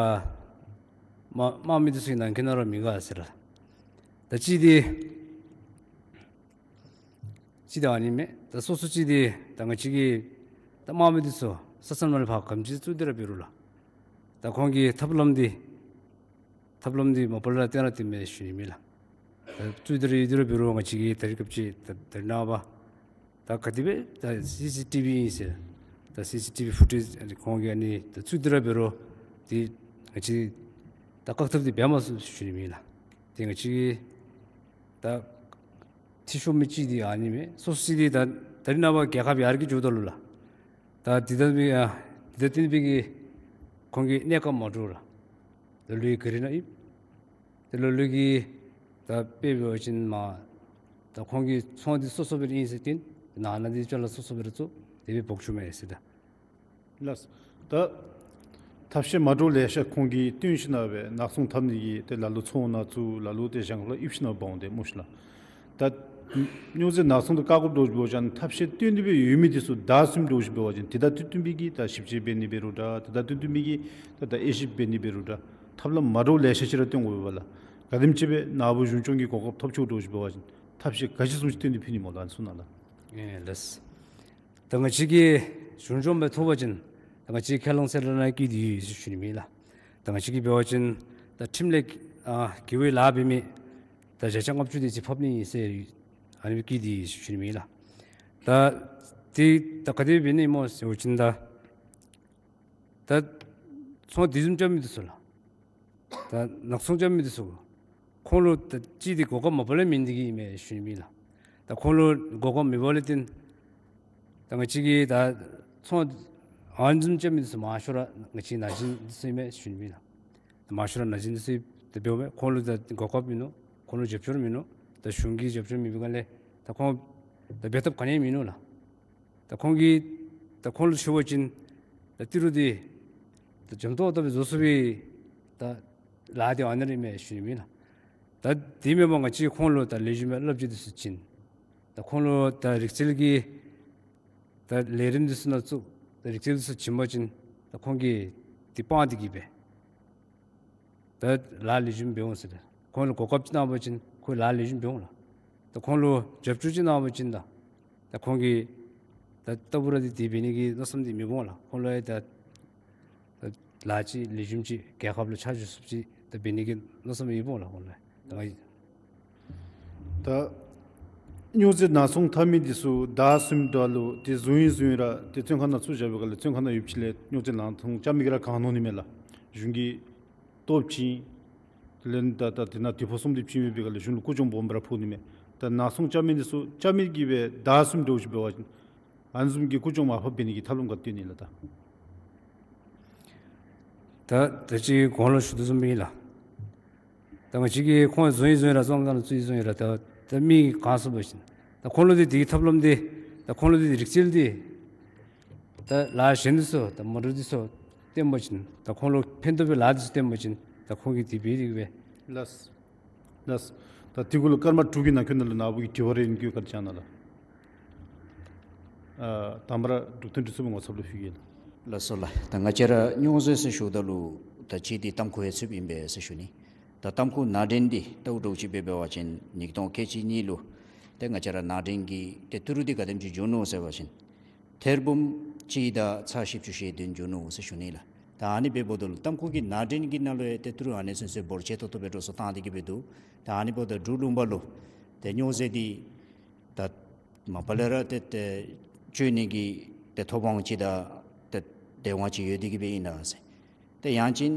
དམག་དམག་མི་འདི་ཚུ་གི་ནང་འཁོད་ནང་ར་མི་དགའ་ཟེར་ལགས། ད་གཅིག་འདི་གཅིག་འདི་ཨ་ནི་མས། ད་སོ་སོ་གཅིག་འདི་ད་ང་བཅས་ཀྱི་ད་དམག་མི་འདི་ཚུ་ས་མཚམས་ནང་ལས་ཕར་གམ་ཅིག་བཙུགས་ཏེ་ར་འབད་རུང་ལགས། ད་ཁོང་གི་ཐབས་ལམ་འདི་ཐབས་ལམ་འདི་མ་པ་ལས་ར་བཏོན་ར་བཏོན་མས་ཞུ་ནི་མས་ལགས། ད་བཙུགས་ཏེ་ར་ཡོད་དེ་ར་འབད་རུང་ང་བཅས་ཀྱིས་ད་རིས་སྐབས་ཅིག་ད་ད་རིས་ནངས་པ་ད་ག་དེ་སྦེ་ད་སི་སི་ཊི་བི་ཨིན་ཟེར་ད་སི་སི་ཊི་བི་ཕུ་ཊེཇ་ཁོང་གིས་ཨ་ནི་ད་བཙུགས་ཏེ་ར་འབད་རུང་འདི་ང་བཅས་ད་བཀག་ཐབས་འདི་འབད་མ་ཚུགས་ཞུ་ནི་མས་ལགས། ཏེ་ང་བཅས་ཀྱིས་ད་འཐུས་ཤོར་མི་གཅིག་འདི་ཨ་ནི་མས། སོ་སོ་གཅིག་འདི་ད་ད་རིས་ནངས་པ་རྒྱལ་ཁབ་ཡར་རྒྱས་འགྱོཝ་ད་ལུ་ལགས། ད་འདི་ད་མི་ཨ་འདི་ད་བརྟེན་པའི་གི་ཁོང་གི་གནས་སྐབས་མ་འདྲཝ་ལགས། ད་ལོའི་ག་རི་ནང་ཡོད། ད་ལོ་ལོ་གི་ད་དཔེ་འབད་བ་ཅིན་མ་ད་ཁོང་གི་ཚོང་འདི་སོ་སོ་སྦེ་ར་ཨིན་ཟེར་བརྟེན་ནང་ན་འདི་ཅ་ལ་སོ་སོ་སྦེ་ར་བཙུགས་དེ་སྦེ་འབོ་བཅུག་མས་ཟེར་ད། ལགས། ད་ཐབས་ཤེས་མ་འདྲཝ་ལེ་ཤ་ཁོང་གིས་བཏོན་ཞིནམ་སྦེ་ནག་ཚོང་འཐབ་ནི་གི་ཏེ་ལ་ལུ་ཚོང་ནང་བཙུགས། ལ་ལུ་ཏེ་གཞན་ཁ་ལུ་ཡིབ་ཞིནམ་འབག་འོང་དེ་སྨོ་ཤིག་ལགས། ད་སྨྱོ་རྫས་ནག་ཚོང་འདི་བཀག་དགོཔ་འདྲཝ་ཅིག་འབད་བ་ཅིན་ཐབས་ཤེས་བཏོན་ཏེ་སྦེ་ཡོད་མི་འདི་ཚུ་ཟླཝ་གསུམ་འདྲཝ་ཅིག་འབད་བ་ཅིན་དེ་དང་བསྟུན་པའི་གི་ད་ཞིབ་དཔྱད་འབད་ནི་འབད་རུང་འདྲ། དེ་དང་བསྟུན་པའི་གི་ད་ད་དབྱེ་ཞིབ་འབད་ནི་འབད་རུང་འདྲ། ཐབས་ལམ་མ་འདྲཝ་ལེ་ཤ་ཅིག་ར་བཏོན་དགོ་པས་ལགས། ག་དེམ་ཅིག་སྦེ་ནཱ་བུ་གཞུང་སྐྱོང་གི་གོ་སྐབས་ཐོབ་ཆོག་འདྲཝ་ཅིག་འབད་བ་ཅིན་ཐབས་ཤེས་ག་ཅི་བཟུམ་ཅིག་བཏོན་ཏེ་ཕུལ་ནི་སྨོ་ལགས། ཨ་ནི་ཚུ་ནང་ལགས། ཨེ་ལགས། ད་ང་བཅས་ཀྱིས་གཞུང་སྐྱོང་སྦེ་ཐོབ་པ་ཅིན་ད་ང་བཅས་ཁས་བླངས་གསལ་བསྒྲགས་ནང་བཀོད་དེ་ཡོད་ཟེར་ཞུ་ནི་མས་ལགས། ད་ང་བཅས་ཀྱིས་འབད་བ་ཅིན་ད་ཁྲིམས་ལས་ཨ་འགལ་བའི་ལཱ་འབད་མི་ད་བརྒྱ་ཆ་ལྔ་བཅུ་དེ་ཅིག་ཕབ་ནི་ཨིན་ཟེར་ཨ་ནི་སྦེ་བཀོད་དེ་ཡོད་ཟེར་ཞུ་ནི་མས་ལགས། ད་དེ་ད་ག་དེ་འབད་ནི་སྨོ་ཟེར་བ་ཅིན་ད་ད་ཚོང་འདི་བཟུམ་རྐྱབ་མི་འདི་ཚུ་ལགས། ད་ནག་ཚོང་རྐྱབ་མི་འདི་ཚུ་ཁོང་ལུ་ད་གཅིག་འདི་གོ་སྐབས་མ་པ་ལས་མེད་ནི་འདི་གིས་ཨིན་མས་ཞུ་ནི་མས་ལགས། ད་ཁོང་ལུ་གོ་སྐབས་མེད་པ་ལས་བརྟེན་ད་ང་བཅས་ཀྱིས་ད་ཚོང་ཨ་ནི་བཟུམ་རྐྱབ་མི་འདི་ཚུ་མང་ཤོས་ར་ང་བཅས་ནང་བཞིན་འདི་ཚུ་ཨིན་མས་ཞུ་ནི་མས་ལགས། ད་མང་ཤོས་ར་ནང་བཞིན་འདི་ཚུ་ད་འབདཝ་མས། ཁོང་ལུ་ད་གོ་སྐབས་མིན་ནུག། ཁོང་ལུ་རྒྱབ་སྐྱོར་མིན་ནུག། ད་གཞུང་གིས་རྒྱབ་སྐྱོར་མེད་པའི་སྒང་ལས་ད་ཁོང་ད་འབད་ཐབས་ག་ནི་ཡང་མིན་ནུག་ལགས། ད་ཁོང་གིས་ད་ཁོང་ལུ་ཞུ་བ་ཅིན་ད་ཏི་རུ་འདི་ད་འཇམ་ཏོག་ཏོ་སྦེ་བཟོ་ཚུགས་པའི་ད་ལཱ་འདི་ཨ་ནི་ར་ཨིན་མས་ཞུ་ནི་མས་ལགས། ད་དེ་མེན་པར་ང་བཅས་ཁོང་ལུ་ད་ལེགས་ཤོམ་སྦེ་བསླབ་བྱ་འདི་ཚུ་བྱིན། ད་ཁོང་ལུ་ད་རིག་རྩལ་གྱི་ད་ལས་རིམ་འདི་ཚུ་ནང་བཙུགས། ད་རིག་རྩལ་འདི་ཚུ་བྱིན་པ་ཅིན་ད་ཁོང་གིས་འདི་སྤང་སྟེ་གི་སྦེ་ད་ལཱ་ལེགས་ཤོམ་འབད་འོང་ཟེར། ཁོང་ལུ་གོ་སྐབས་ཅིག་གནང་བ་ཅིན་ཁོ་ལཱ་ལེགས་ཤོམ་འབད་འོང་ལགས། ད་ཁོང་ལུ་རྒྱབ་སྐྱོར་ཅིག་གནང་བ་ཅིན་ད་ད་ཁོང་གིས་ད་ལྟ་བུ་ར་འདི་དེ་འབད་ནི་གི་མནོ་བསམ་འདི་མི་འབད་འོང་ལགས། ཁོང་ལུ་ཡང་ད་ད་ལཱ་ཅིག་ལེགས་ཤོམ་ཅིག་རྒྱལ་ཁབ་ལུ་ཕྱག་ཞུ་ཚུགསཔ་ཅིག་ད་འབད་ནི་གི་མནོ་བསམ་ཡོདཔ་འོང་ལགས་ཁོང་ལུ་ཡང་། ད་ང་ད་སྨྱོ་རྫས་ནག་ཚོང་འཐབ་མི་འདི་ཚུ་ཟླཝ་གསུམ་འགྲོ་ལུ་ཏེ་བཟུང་ཡི་བཟུང་ཡི་ར་ཏེ་བཙོན་ཁང་ནང་བཙུགས་བཞག་པའི་སྒང་ལས་བཙོན་ཁང་ནང་ཡོདཔ་ཅིག་ལས་སྨྱོ་རྫས་ནག་ཚོང་རྐྱབ་མི་གིས་ར་གང་ནོ་ནི་མས་ལགས། གཞུང་གིས་ལྟོ་བྱིན། དེ་ལས་ད་ད་དེ་ནང་དུས་ཕོགས་གསུམ་དེ་བྱིན་མི་འབད་བའི་སྒང་ལས་གཞུང་ལུ་རྐུ་བྱང་སྦོམ་སྦེ་ར་ཕོག་ནི་མས། ད་ནག་ཚོང་རྐྱབ་མི་འདི་ཚུ་རྐྱབ་མི་གིས་སྦེ་ཟླཝ་གསུམ་འགྲོ་ཞིནམ་འབད་བ་ཅིན་ཨ་ནི་བཟུམ་གྱི་རྐུ་བྱང་མར་ཕབ་འབད་ནི་གི་ཐབས་ལམ་ག་བཏོན་ནི་ལགས། ད་ད་ད་ཅི་གོང་ལུ་ཞུ་དོ་བཟུམ་སྦེ་ཨིན་ལགས། ད་ང་བཅས་ཀྱིས་ཁོང་བཟུང་ཡི་བཟུང་ཡི་ར་བཙོན་ཁང་ནང་བཙུགས་ཡི་བཙུགས་ཡི་ར་ད་ད་མི་གང་སུ་འབད་བ་ཅིན་ད་ཁོང་ལུ་འདི་དེ་གི་ཐབས་ལམ་འདི་ད་ཁོང་ལུ་འདི་རིག་རྩལ་འདི་ད་ལཱ་གཞན་འདི་ཚུ་ད་མ་འདྲཝ་འདི་ཚུ་སྟོན་པ་ཅིན་ད་ཁོང་ལུ་ཕན་ཐོགས་པའི་ལཱ་འདི་ཚུ་སྟོན་པ་ཅིན་ད་ཁོང་གིས་དེ་འབད་དེ་གི་སྦེ། ལགས། ལགས། ད་དེ་གུ་ལུ་སྐར་མ་དྲུག་གི་ནང་འཁོད་ནང་ལུ་ནཱ་བུ་གིས་དྲི་བ་རེ་ཡོད་ན་བཀའ་དྲིན་བསྐྱང་གནང་ལགས། ཨ་དང་པ་ར་འབྲུག་སྟོང་འདི་ཚུ་ངོ་ཚབ་ལུ་ཞུ་གེ་ལགས། ལགས་སོ་ལགས། ད་ང་བཅས་ར་སྨྱོ་རྫས་ཟེར་ཞུཝ་ད་ལུ་ད་ཅི་འདི་ཏམ་ཁུ་ཡང་ཚུདཔ་ཨིན་པས་ཟེར་ཞུ་ནི། ད་ཏམ་ཁུ་ནང་འདྲེན་འདི་ལྟ་བུ་འདྲཝ་ཅིག་སྦེ་འབད་བ་ཅིན་ཉིས་སྟོང་ཁལ་གཅིག་གཉིས་ལུ་ཏེ་ང་བཅས་ར་ནང་འདྲེན་གྱི་ཏེ་ཏི་རུ་འདི་ག་དེམ་ཅིག་འགྱོ་ནུག་ཟེར་བ་ཅིན་ཐེར་འབུམ་གཅིག་དང་ཚག་བཞི་བཅུ་ཞེ་བདུན་འགྱོ་ནུག་ཟེར་ཞུ་ནི་ལགས། ད་ཨ་ནི་འབདཝ་ད་ལུ་ཏམ་ཁུ་གི་ནང་འདྲེན་གྱི་ནང་ལུ་ཡང་ཏེ་ཏི་རུ་ཨ་ནི་ཚུན་ཚོད་འབོར་ཆེ་ཏོག་ཏོ་སྦེ་འགྲོ་སོང་བཏང་སྟེ་གི་སྦེ་འདུག། ད་ཨ་ནི་འབདཝ་ད་འབྲུག་ལུང་པ་ལུ་ཏེ་སྨྱོ་རྫས་འདི་ད་མ་པ་ལས་ར་ཏེ་ཏེ་སྤྱོད་ནི་གི་ཏེ་ཐོབ་དབང་ཅིག་དང་ཏེ་དེ་དབང་ཅིག་ཡོད་དེ་གི་སྦེ་ཨིན་ན་ཟེར། ཏེ་ཡང་ཅིན་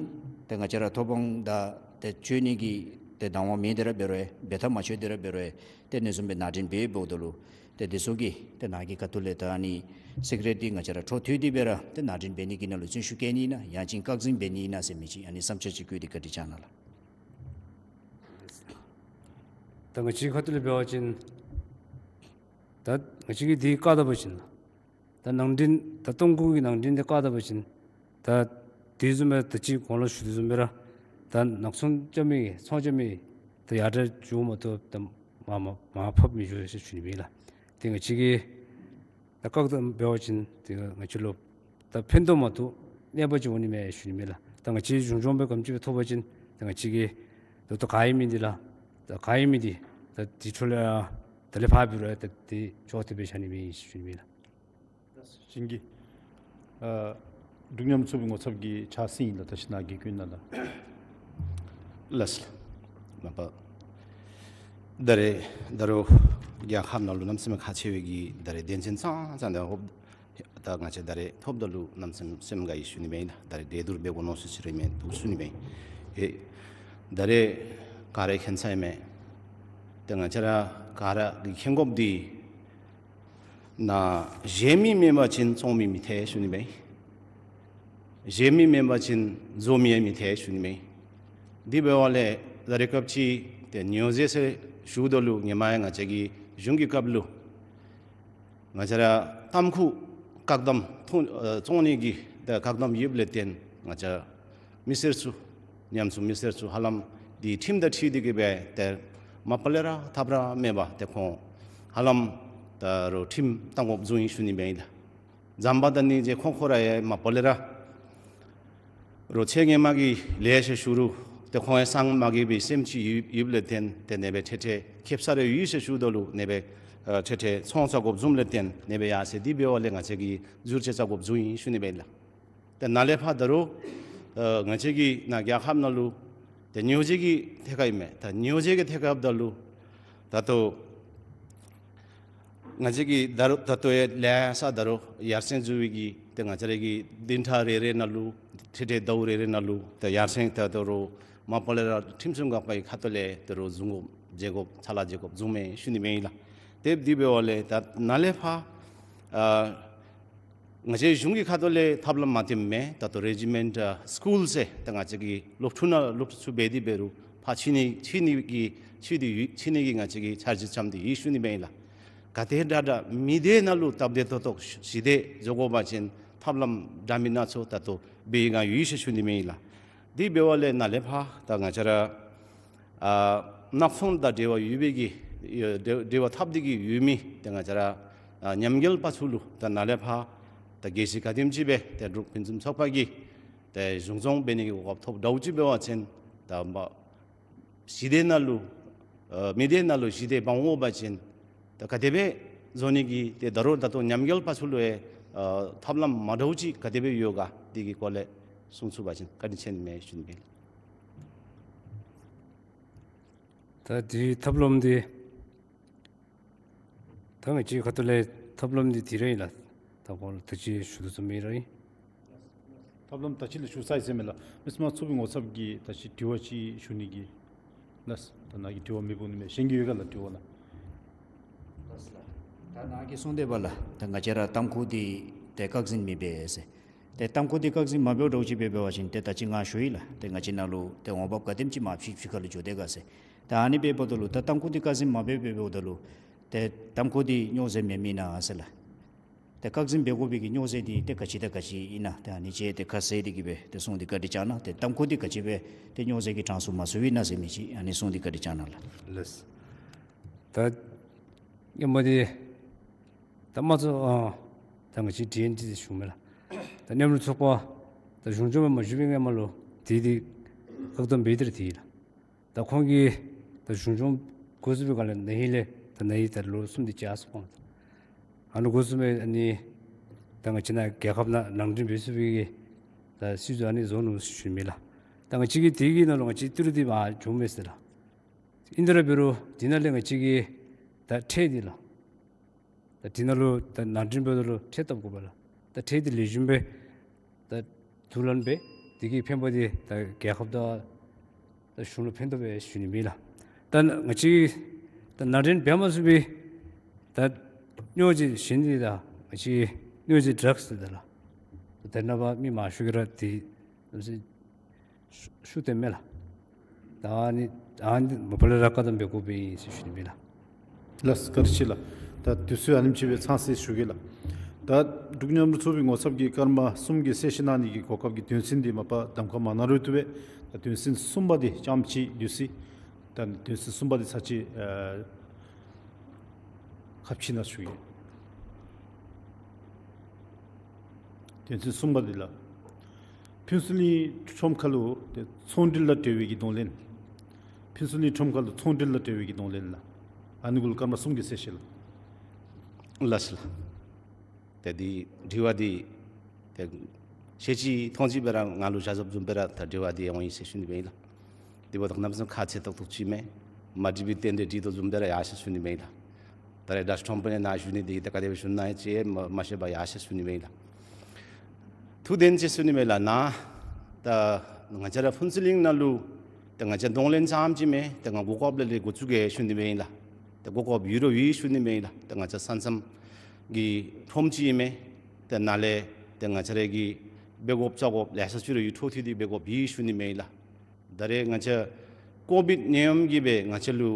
ཏེ་ང་བཅས་ར་ཐོབ་དབང་དང་ ཏེ་ཆོད་ནི་གི་ཏེ་དང་བ་མེད་དེ་ར་འབད་རུང་འབད་ཐབས་མ་ཆོད་དེ་ར་འབད་རུང་ཏེ་ཨ་ནི་བཟུམ་སྦེ་ནང་འདྲེན་འབད་འབདཝ་ད་ལུ་ཏེ་དེ་ཚུ་གིས་ཏེ་ནཱ་གི་ཁ་ཐུག་ལས་ད་ཨ་ནི་སི་ཀི་རེཊ་འདི་ང་བཅས་ར་འཕྲོ་མཐུད་དེ་སྦེ་ར་ཏེ་ནང་འདྲེན་འབད་ནི་གི་ནང་ལུ་བརྩོན་ཤུགས་བསྐྱེད་ནི་ཨིན་ན་ཡང་ཅིན་བཀག་འཛིན་འབད་ནི་ཨིན་ན་ཟེར་མི་ཅིག་ཨ་ནི་བསམ་འཆར་ཅིག་བཀོད་དེ་བཀའ་དྲིན་བསྐྱང་གནང་ལགས། ད་ང་བཅས་ཁ་ཐུག་ལས་འབད་བ་ཅིན་ད་ང་བཅས་ཀྱིས་འདི་བཀག་ད་པ་ཅིན་ད་ནང་འདྲེན་ད་ཏམ་ཁུ་གི་ནང་འདྲེན་འདི་བཀག་ད་པ་ཅིན་ད་དེ་བཟུམ་སྦེ་ད་ཅི་གོང་ལུ་ཞུ་དོ་བཟུམ་སྦེ་ར་ད་ནག་ཚོང་རྐྱབ་མི་གི་ཚོང་རྐྱབ་མི་ད་ཡར་དྲག་འགྱོཝ་མ་གཏོགས་ད་མར་མར་མར་ཕབ་མི་འགྱོ་ཟེར་ཞུ་ནི་མེད་ལགས། ཏེ་ང་བཅས་ཀྱིས་ད་བཀག་ད་འབད་བ་ཅིན་ཏེ་ང་བཅས་ལུ་ད་ཕན་ཐོགས་མ་གཏོགས་གནོད་པ་ཅིག་འོང་ནི་མས་ཞུ་ནི་མས་ལགས། ད་ང་བཅས་གཞུང་སྐྱོང་སྦེ་ག་དེམ་ཅིག་སྦེ་ཐོབ་པ་ཅིན་ད་ང་བཅས་ཀྱིས་ད་ལྟོ་ག་ཨིན་མི་འདི་ལགས་ད་ག་ཨིན་མི་འདི་ད་འདི་འཕྲོ་ལས་ད་ལས་ཕར་འབད་རུང་ད་འདི་ཅོག་འཐདཔ་སྦེ་བཞག་ནི་མས་ཞུ་ནི་མས་ལགས། བཞིན་གྱི་ཨ་འབྲུག་ཉམས་ཚོགས་པའི་ངོ་ཚབ་ཀྱི་ཕྱག་སེང་ལགས། ད་ཅི་ནཱ་གི་བཀོད་གནང་ལགས། ལགས་སོ། མ་པ་ད་རེས་ད་རུང་རྒྱལ་ཁབ་ནང་ལུ་གནམ་མེད་ས་མེད་ཁག་ཆེ་བའི་གི་ད་རེས་དོན་ཚན་ཙང་ཙང་ད་ཧོབ་ད་ང་བཅས་ད་རེས་ཐོབ་ད་ལུ་གནམ་མེད་ས་མེད་སེམས་དགའ་ཡི་ཞུ་ནི་མས་ལགས། ད་རེས་གྲོས་བསྡུར་འབད་དགོ་མནོ་སི་ཅིག་ར་མས་འདུག་ཞུ་ནི་མས། ཨེ་ད་རེས་ག་ར་མཁྱེན་ས་ཨིན་མས། ད་ང་བཅས་ར་ག་ར་གིས་མཁྱེན་དགོཔ་འདི་ནཱ་གཞན་མི་མེན་པ་ཅིན་བཙོང་མི་མི་ཐོན་ཞུ་ནི་མས། གཞན་མི་མེན་པ་ཅིན་བཟོ་མི་ཡང་མི་ཐོན་ཞུ་ནི་མས། དེ་འབདཝ་ལས་ད་རེས་སྐབས་ཅིག་ཏེ་ཉོ་ཟེར་ཟེར་ཞུཝ་ད་ལུ་ཧེ་མ་ཡང་ང་བཅས་ཀྱི་གཞུང་གི་སྐབས་ལུ་ང་བཅས་ར་ཏམ་ཁུ་བཀག་དམ་ཐོན་ཨ་བཙོང་ནི་གི་ཏེ་བཀག་དམ་ཡོདཔ་ལས་བརྟེན་ང་བཅས་མི་སེར་ཚུ་ཉམས་ཚོང་མི་སེར་ཚུ་ཧ་ལམ་འདི་ཁྲིམས་དང་འཁྲིལ་ཏེ་གི་སྦེ་ཏེ་མ་པ་ལས་ར་ཐབས་ར་མེད་པར་ཏེ་ཁོང་ཧ་ལམ་ད་རུང་ཁྲིམས་བཏང་དགོཔ་བཟུམ་ཨིན་ཞུ་ནི་མས་ལགས། ཛམ་བྷ་དང་ནི་ཟེར་ཁོང་ཁོ་ར་ཡང་མ་པ་ལས་ར་རོགས་ཚེ་ཧེ་མ་གི་ལས་ཤེས་ཞུ་རུང་ཏེ་ཁོང་ཡང་སངས་མ་རྒྱས་པའི་སེམས་ཅིག་ཡོད་ཡོདཔ་ལས་བརྟེན་ཏེ་ཨ་ནེ་སྦེ་ཁྲེ་ཁྲེ་ཁེབ་ས་རེ་ཡོད་ཟེར་ཞུཝ་ད་ལུ་ཨ་ནེ་སྦེ་ཨ་ཁྲེ་ཁྲེ་ཚོང་རྐྱབ་དགོཔ་བཟུམ་ལས་བརྟེན་ཨ་ནེ་སྦེ་ཡར་སོང་། དེ་འབདཝ་ལས་ང་བཅས་ཀྱིས་བསྒྱུར་བཅོས་རྐྱབ་དགོཔ་བཟུམ་ཨིན་ཞུ་ནི་མས་ལགས། ཏེ་ནཱ་ལས་ཕར་ད་རུང་ཨ་ང་བཅས་ཀྱི་ནཱ་རྒྱལ་ཁབ་ནང་ལུ་ཏེ་ཉོ་བྱེད་ཀྱི་ཐད་ཁར་ཨིན་མས། ད་ཉོ་བྱེད་ཀྱི་ཐད་ཁར་འབདཝ་ད་ལུ་ད་ལྟོ་ང་བཅས་ཀྱི་ད་རུང་ད་ལྟོ་ཡང་ལེ་ཤ་ད་རུང་ཡར་སེང་འགྱོ་བའི་གི་ཏེ་ང་བཅས་ར་གི་བདུན་ཕྲག་རེ་རེ་ནང་ལུ་ཏེ་ཏེ་ཟླཝ་རེ་རེ་ནང་ལུ་ཏེ་ཡར་སེང་ད་ད་རུང་མ་པ་ལས་ར་ཁྲིམས་སྲུང་འགག་པའི་ཁ་ཐུག་ལས་ད་རུང་བཟུང་དགོཔ་འབྱེད་དགོཔ་ཚ་ལ་འབྱེད་དགོཔ་བཟུམ་ཨིན་ཞུ་ནི་མས་ལགས། ཏེ་དེ་འབདཝ་ལས་ད་ནཱ་ལས་ཕར་ཨ་ང་བཅས་གཞུང་གི་ཁ་ཐུག་ལས་ཐབས་ལམ་མ་བཏོན་མས། ད་ལྟོ་རེ་ཇི་མེནཊ་ཨ་སི་ཀུལ་ཟེར་ད་ང་བཅས་ཀྱི་སློབ་ཕྲུག་ནང་སློབ་ཕྲུག་ཚུ་འབད་དེ་འབད་རུང་ཕར་ཁྱིད་ནི་ཁྱིད་ནི་གི་ཁྱིད་དེ་ཡོད་ཁྱིད་ནི་གི་ང་བཅས་ཀྱིས་འཆར་གཞི་བརྩམས་ཏེ་ཡོད་ཞུ་ནི་མས་ལགས། ག་དེ་དྲག་དྲག་མི་སྡེ་ནང་ལུ་སྟབས་བདེ་ཏོག་ཏོ་ཞི་བདེ་བཟོ་དགོ་པ་ཅིན་ཐབས་ལམ་འདྲ་མིན་སྣ་ཚོགས་ད་ལྟོ་འབད་བའི་སྒང་ཡོད་ཟེར་ཞུ་ནི་མས་ལགས། དེ་འབདཝ་ལས་ནཱ་ལས་ཕར་ད་ང་བཅས་ར་ཨ་ནག་ཚོང་དང་འབྲེལ་བ་ཡོད་པའི་གི་འབྲེལ་འབྲེལ་བ་འཐབ་སྟེ་གི་ཡོད་མི་ཏེ་ང་བཅས་ར་ཨ་ཉམས་རྒུད་པ་ཚུ་ལུ་ད་ནཱ་ལས་ཕར་ད་གལ་སྲིད་ག་དེམ་ཅིག་སྦེ་ཏེ་འབྲུག་ཕུན་སུམ་ཚོགས་པ་གིས་ཏེ་གཞུང་སྐྱོང་འབད་ནི་གི་གོ་སྐབས་ཐོབ་འདྲཝ་ཅིག་འབད་བ་ཅིན་ད་མ་ཞི་བདེ་ནང་ལུ་ཨ་མི་སྡེ་ནང་ལུ་ཞི་བདེ་འབག་འོང་པ་ཅིན་ད་ག་དེ་སྦེ་བཟོ་ནི་གི་ཏེ་ད་རུང་ད་ལྟོ་ཉམས་རྒུད་པ་ཚུ་ལུ་ཡང་ཨ་ཐབས་ལམ་མ་འདྲཝ་ཅིག་ག་དེ་སྦེ་ཡོད་ག་དེ་གི་སྐོར་ལས་གསུང་ཚུགས་པ་ཅིན་བཀའ་དྲིན་ཆེ་ནི་མས་ཞུ་ནི་མས། ད་དེའི་ཐབས་ལམ་འདི་ད་ང་བཅས་ཁ་ཐུག་ལས་ཐབས་ལམ་འདི་དེ་ར་ཨིན་ལགས། ད་ཁོང་ལུ་ད་ཅི་ཞུ་དོ་བཟུམ་སྦེ་ར་ཨིན། ཐབས་ལམ་ད་ཅི་ལས་ཞུ་ཚར་ཡི་ཟེར་མས་ལགས། མི་སེར་དམངས་ཚོགས་པའི་ངོ་ཚབ་ཀྱིས་ད་ཅི་དྲི་བ་ཅིག་ཞུ་ནི་གི། ལགས། ད་ནཱ་གི་དྲི་བ་མེདཔ་འོང་ནི་མས། གཞན་གྱི་ཡོད་ག་ལགས་དྲི་བ་ནཱ། ལགས་ལགས། ད་ནཱ་གིས་གསུངས་དེ་སྦེ་ལགས། ད་ང་བཅས་ར་ཏམ་ཁུ་འདི་ཏེ་བཀག་འཛིན་མི་འབད་ཟེར། ཏེ་ཏམ་ཁུ་འདི་བཀག་འཛིན་མ་འབདཝ་འདྲཝ་ཅིག་འབད་འབད་བ་ཅིན་ཏེ་ད་ཅི་ང་ཞུ་ཡི་ལགས། ཏེ་ང་བཅས་ནང་ལུ་ཏེ་འོང་འབབ་ག་དེམ་ཅིག་མར་ཕྱི་ཕྱི་ཁ་ལུ་འགྱོ་དེ་ག་ཟེར། ད་ཨ་ནི་འབདཝ་ད་ལུ་ད་ཏམ་ཁུ་འདི་བཀག་འཛིན་མ་འབད་འབད་འབདཝ་ད་ལུ་ཏེ་ཏམ་ཁུ་འདི་སྨྱོ་རྫས་མེན་མེན་ན་ཟེར་ལགས། ཏེ་བཀག་འཛིན་འབད་དགོ་པའི་གི་སྨྱོ་རྫས་འདི་ཏེ་ག་ཅི་དང་ག་ཅི་ཨིན་ན་ཏེ་ཨ་ནི་ཅིག་ཏེ་ཁ་གསལ་ཏེ་གི་སྦེ་ཏེ་གསུངས་ཏེ་བཀའ་དྲིན་བསྐྱང་གནང་། ཏེ་ཏམ་ཁུ་འདི་ག་ཅི་སྦེ་ཏེ་སྨྱོ་རྫས་ཀྱི་གྲངས་སུ་མ་ཚུད་པས་ན་ཟེར་མི་ཅིག་ཨ་ནི་གསུངས་ཏེ་བཀའ་དྲིན་བསྐྱང་གནང་ལགས། ལགས། ད་སྔོན་མ་འདི་ད་མ་ཚོ་ཨ་ད་ང་བཅས་ཌི་ཨེན་ཌི་ཟེར་ཞུཝ་མས་ལགས། ད་མཉམ་རུབ་ཚོགས་པ་ད་གཞུང་སྐྱོང་སྦེ་མ་བཞུགས་པའི་སྔོན་མ་ལུ་དེ་འདི་བཀག་དམ་འབད་དེ་ར་དེ་ལགས། ད་ཁོང་གིས་ད་གཞུང་སྐྱོང་འགོ་བཙུགས་པའི་སྒང་ལས་ན་ཧིང་ལས་ད་ན་ཧིང་ད་ལོ་གསུམ་དེ་ཅིག་ཡར་སོང་ཁོང་། ཨ་ནི་འགོ་བཙུགས་མི་ཨ་ནི་ད་ང་བཅས་ནཱ་རྒྱལ་ཁབ་ནང་ནང་འདྲེན་འབད་ཚུགས་པའི་གི་ད་སྲིད་བྱུས་ཨ་ནི་བཟོ་ནུག་ཞུ་མས་ལགས། ད་ང་བཅས་ཀྱིས་དེ་གི་ནང་ལུ་ང་བཅས་ཏི་རུ་འདི་མར་བྱུང་མས་ཟེར་ལགས། ཨིན་ཏེ་ར་འབད་རུང་དེ་ནང་ལས་ང་བཅས་ཀྱིས་ད་ཁྲལ་འདི་ལགས། ད་དེ་ནང་ལུ་ད་ནང་འདྲེན་འབདཝ་ད་ལུ་ཁྲལ་བཏབ་དགོ་པས་ལགས། ད་ཁྲལ་འདི་ལེགས་ཤོམ་སྦེ་ད་བསྡུ་ལེན་འབད་དེ་གི་ཕན་པ་འདི་ད་རྒྱལ་ཁབ་དང་ད་ ད་གཞུང་ལུ་ཕན་ཐོགས་པས་ཞུ་ནི་མེད་ལགས། ད་ང་བཅས་ད་ནང་འདྲེན་འབད་མ་ཚུགས་པའི་ད་སྨྱོ་རྫས་གཞན་འདི་ད་ང་བཅས་སྨྱོ་རྫས་ཌྲགསི་འདི་ད་ལགས། ད་དེ་ནང་པ་མི་མང་ཤོས་ཀྱིས་ར་དེ་ཤུགས་བཏོན་མས་ལགས། ད་ཨ་ནི་ཨ་ནི་མ་པ་ལས་ར་བཀག་སྡོམ་འབད་དགོཔ་ཨིན་ཟེར་ཞུ་ནི་མས་ལགས། ལགས་སོ། བཀའ་དྲིན་ཆེ་ལགས། ད་དུས་ཚོད་ཨ་ནེམ་ཅིག་སྦེ་ཚང་ཟེར་ཞུ་གེ་ལགས། ད་འབྲུག་མཉམ་རུབ་ཚོགས་པའི་ངོ་ཚབ་ཀྱིས་སྐར་མ་གསུམ་གྱི་གསལ་བཤད་གནང་ནི་གི་གོ་སྐབས་ཀྱི་དོན་ཚན་འདི་མ་པ་གདམ་ཁ་མ་གནང་རུང་བཏུབ་པས། ད་དོན་ཚན་གསུམ་པ་འདི་རྐྱངམ་ཅིག་ལུས་ཅི། ད་དོན་ཚན་གསུམ་པ་འདི་ཚར་ཅིག་ཨ་ཁ་ཕྱེ་གནང་ཞུ་གེ། དོན་ཚན་གསུམ་པ་འདི་ལགས། ཕུན་ཚོགས་གླིང་ཁྲོམ་ཁ་ལུ་ཏེ་ཚོང་འབྲེལ་དང་འབྲེལ་བའི་གི་གདོང་ལེན། ཕུན་ཚོགས་གླིང་ཁྲོམ་ཁ་ལུ་ཚོང་འབྲེལ་དང་འབྲེལ་བའི་གི་གདོང་ལེན་ལགས། ཨ་ནི་གུ་ལུ་སྐར་མ་གསུམ་གྱི་གསལ་བཤད་ལགས། ལགས་སོ་ལགས། ཏེ་འདི་དྲི་བ་འདི་ཏེ་ཤེས་ཅི་མཐོང་ཅི་སྦེ་ར་ང་ལུ་ཞབས་ཞུ་བཟུམ་སྦེ་ར་ད་དྲི་བ་འདི་འོང་ཡི་ཟེར་ཞུ་ནི་སྦེ་ཨིན་ལགས། དེ་འབདཝ་ད་གནམ་མེད་ས་མེད་ཁག་ཆེ་ཏོག་ཏོ་ཅིག་མས། མ་དྲིས་པའི་རྟེན་འབྲེལ་འགྲིག་དོ་བཟུམ་སྦེ་ར་ཡར་ཟེར་ཞུ་ནི་སྦེ་ཨིན་ལགས། ད་རེས་ད་ཁྲོམ་དཔོན་ནཱ་ཞུ་ནི་འདི་ད་ག་དེ་སྦེ་ཞུ་ནི་ཨིན་ཅིག་མ་མ་ཤེས་པར་ཡར་ཟེར་ཞུ་ནི་སྦེ་ཨིན་ལགས། ཐུགས་བདེན་ཟེར་ཞུ་ནི་སྦེ་ཨིན་ལགས། ནཱ་ད་ང་བཅས་ར་ཕུན་ཚོགས་གླིང་ནང་ལུ་ད་ང་བཅས་གདོང་ལེན་རྐྱངམ་ཅིག་མེན། ད་ང་གོ་སྐབས་ལས་ལས་འགོ་བཙུགས་གེ་ཞུ་ནི་སྦེ་ཨིན་ལགས། ད་གོ་སྐབས་ཡོད་རུང་ཡོད་ཞུ་ནི་སྦེ་ཨིན་ལགས། ད་ང་བཅས་ས་མཚམས་ཀྱི་ཁྲོམ་ཅིག་ཨིན་མས། ད་ནཱ་ལས་ད་ང་བཅས་ར་གིས་འབད་དགོཔ་བཅའ་དགོཔ་ལེ་ཤ་ཅིག་ར་ཡོད། འཕྲོ་མཐུད་དེ་འབད་དགོཔ་ཡོད་ཞུ་ནི་སྦེ་ཨིན་ལགས། ད་རེས་ང་བཅས་ཀོ་བིཌ་ནད་ཡམས་ཀྱིས་སྦེ་ང་བཅས་ལུ་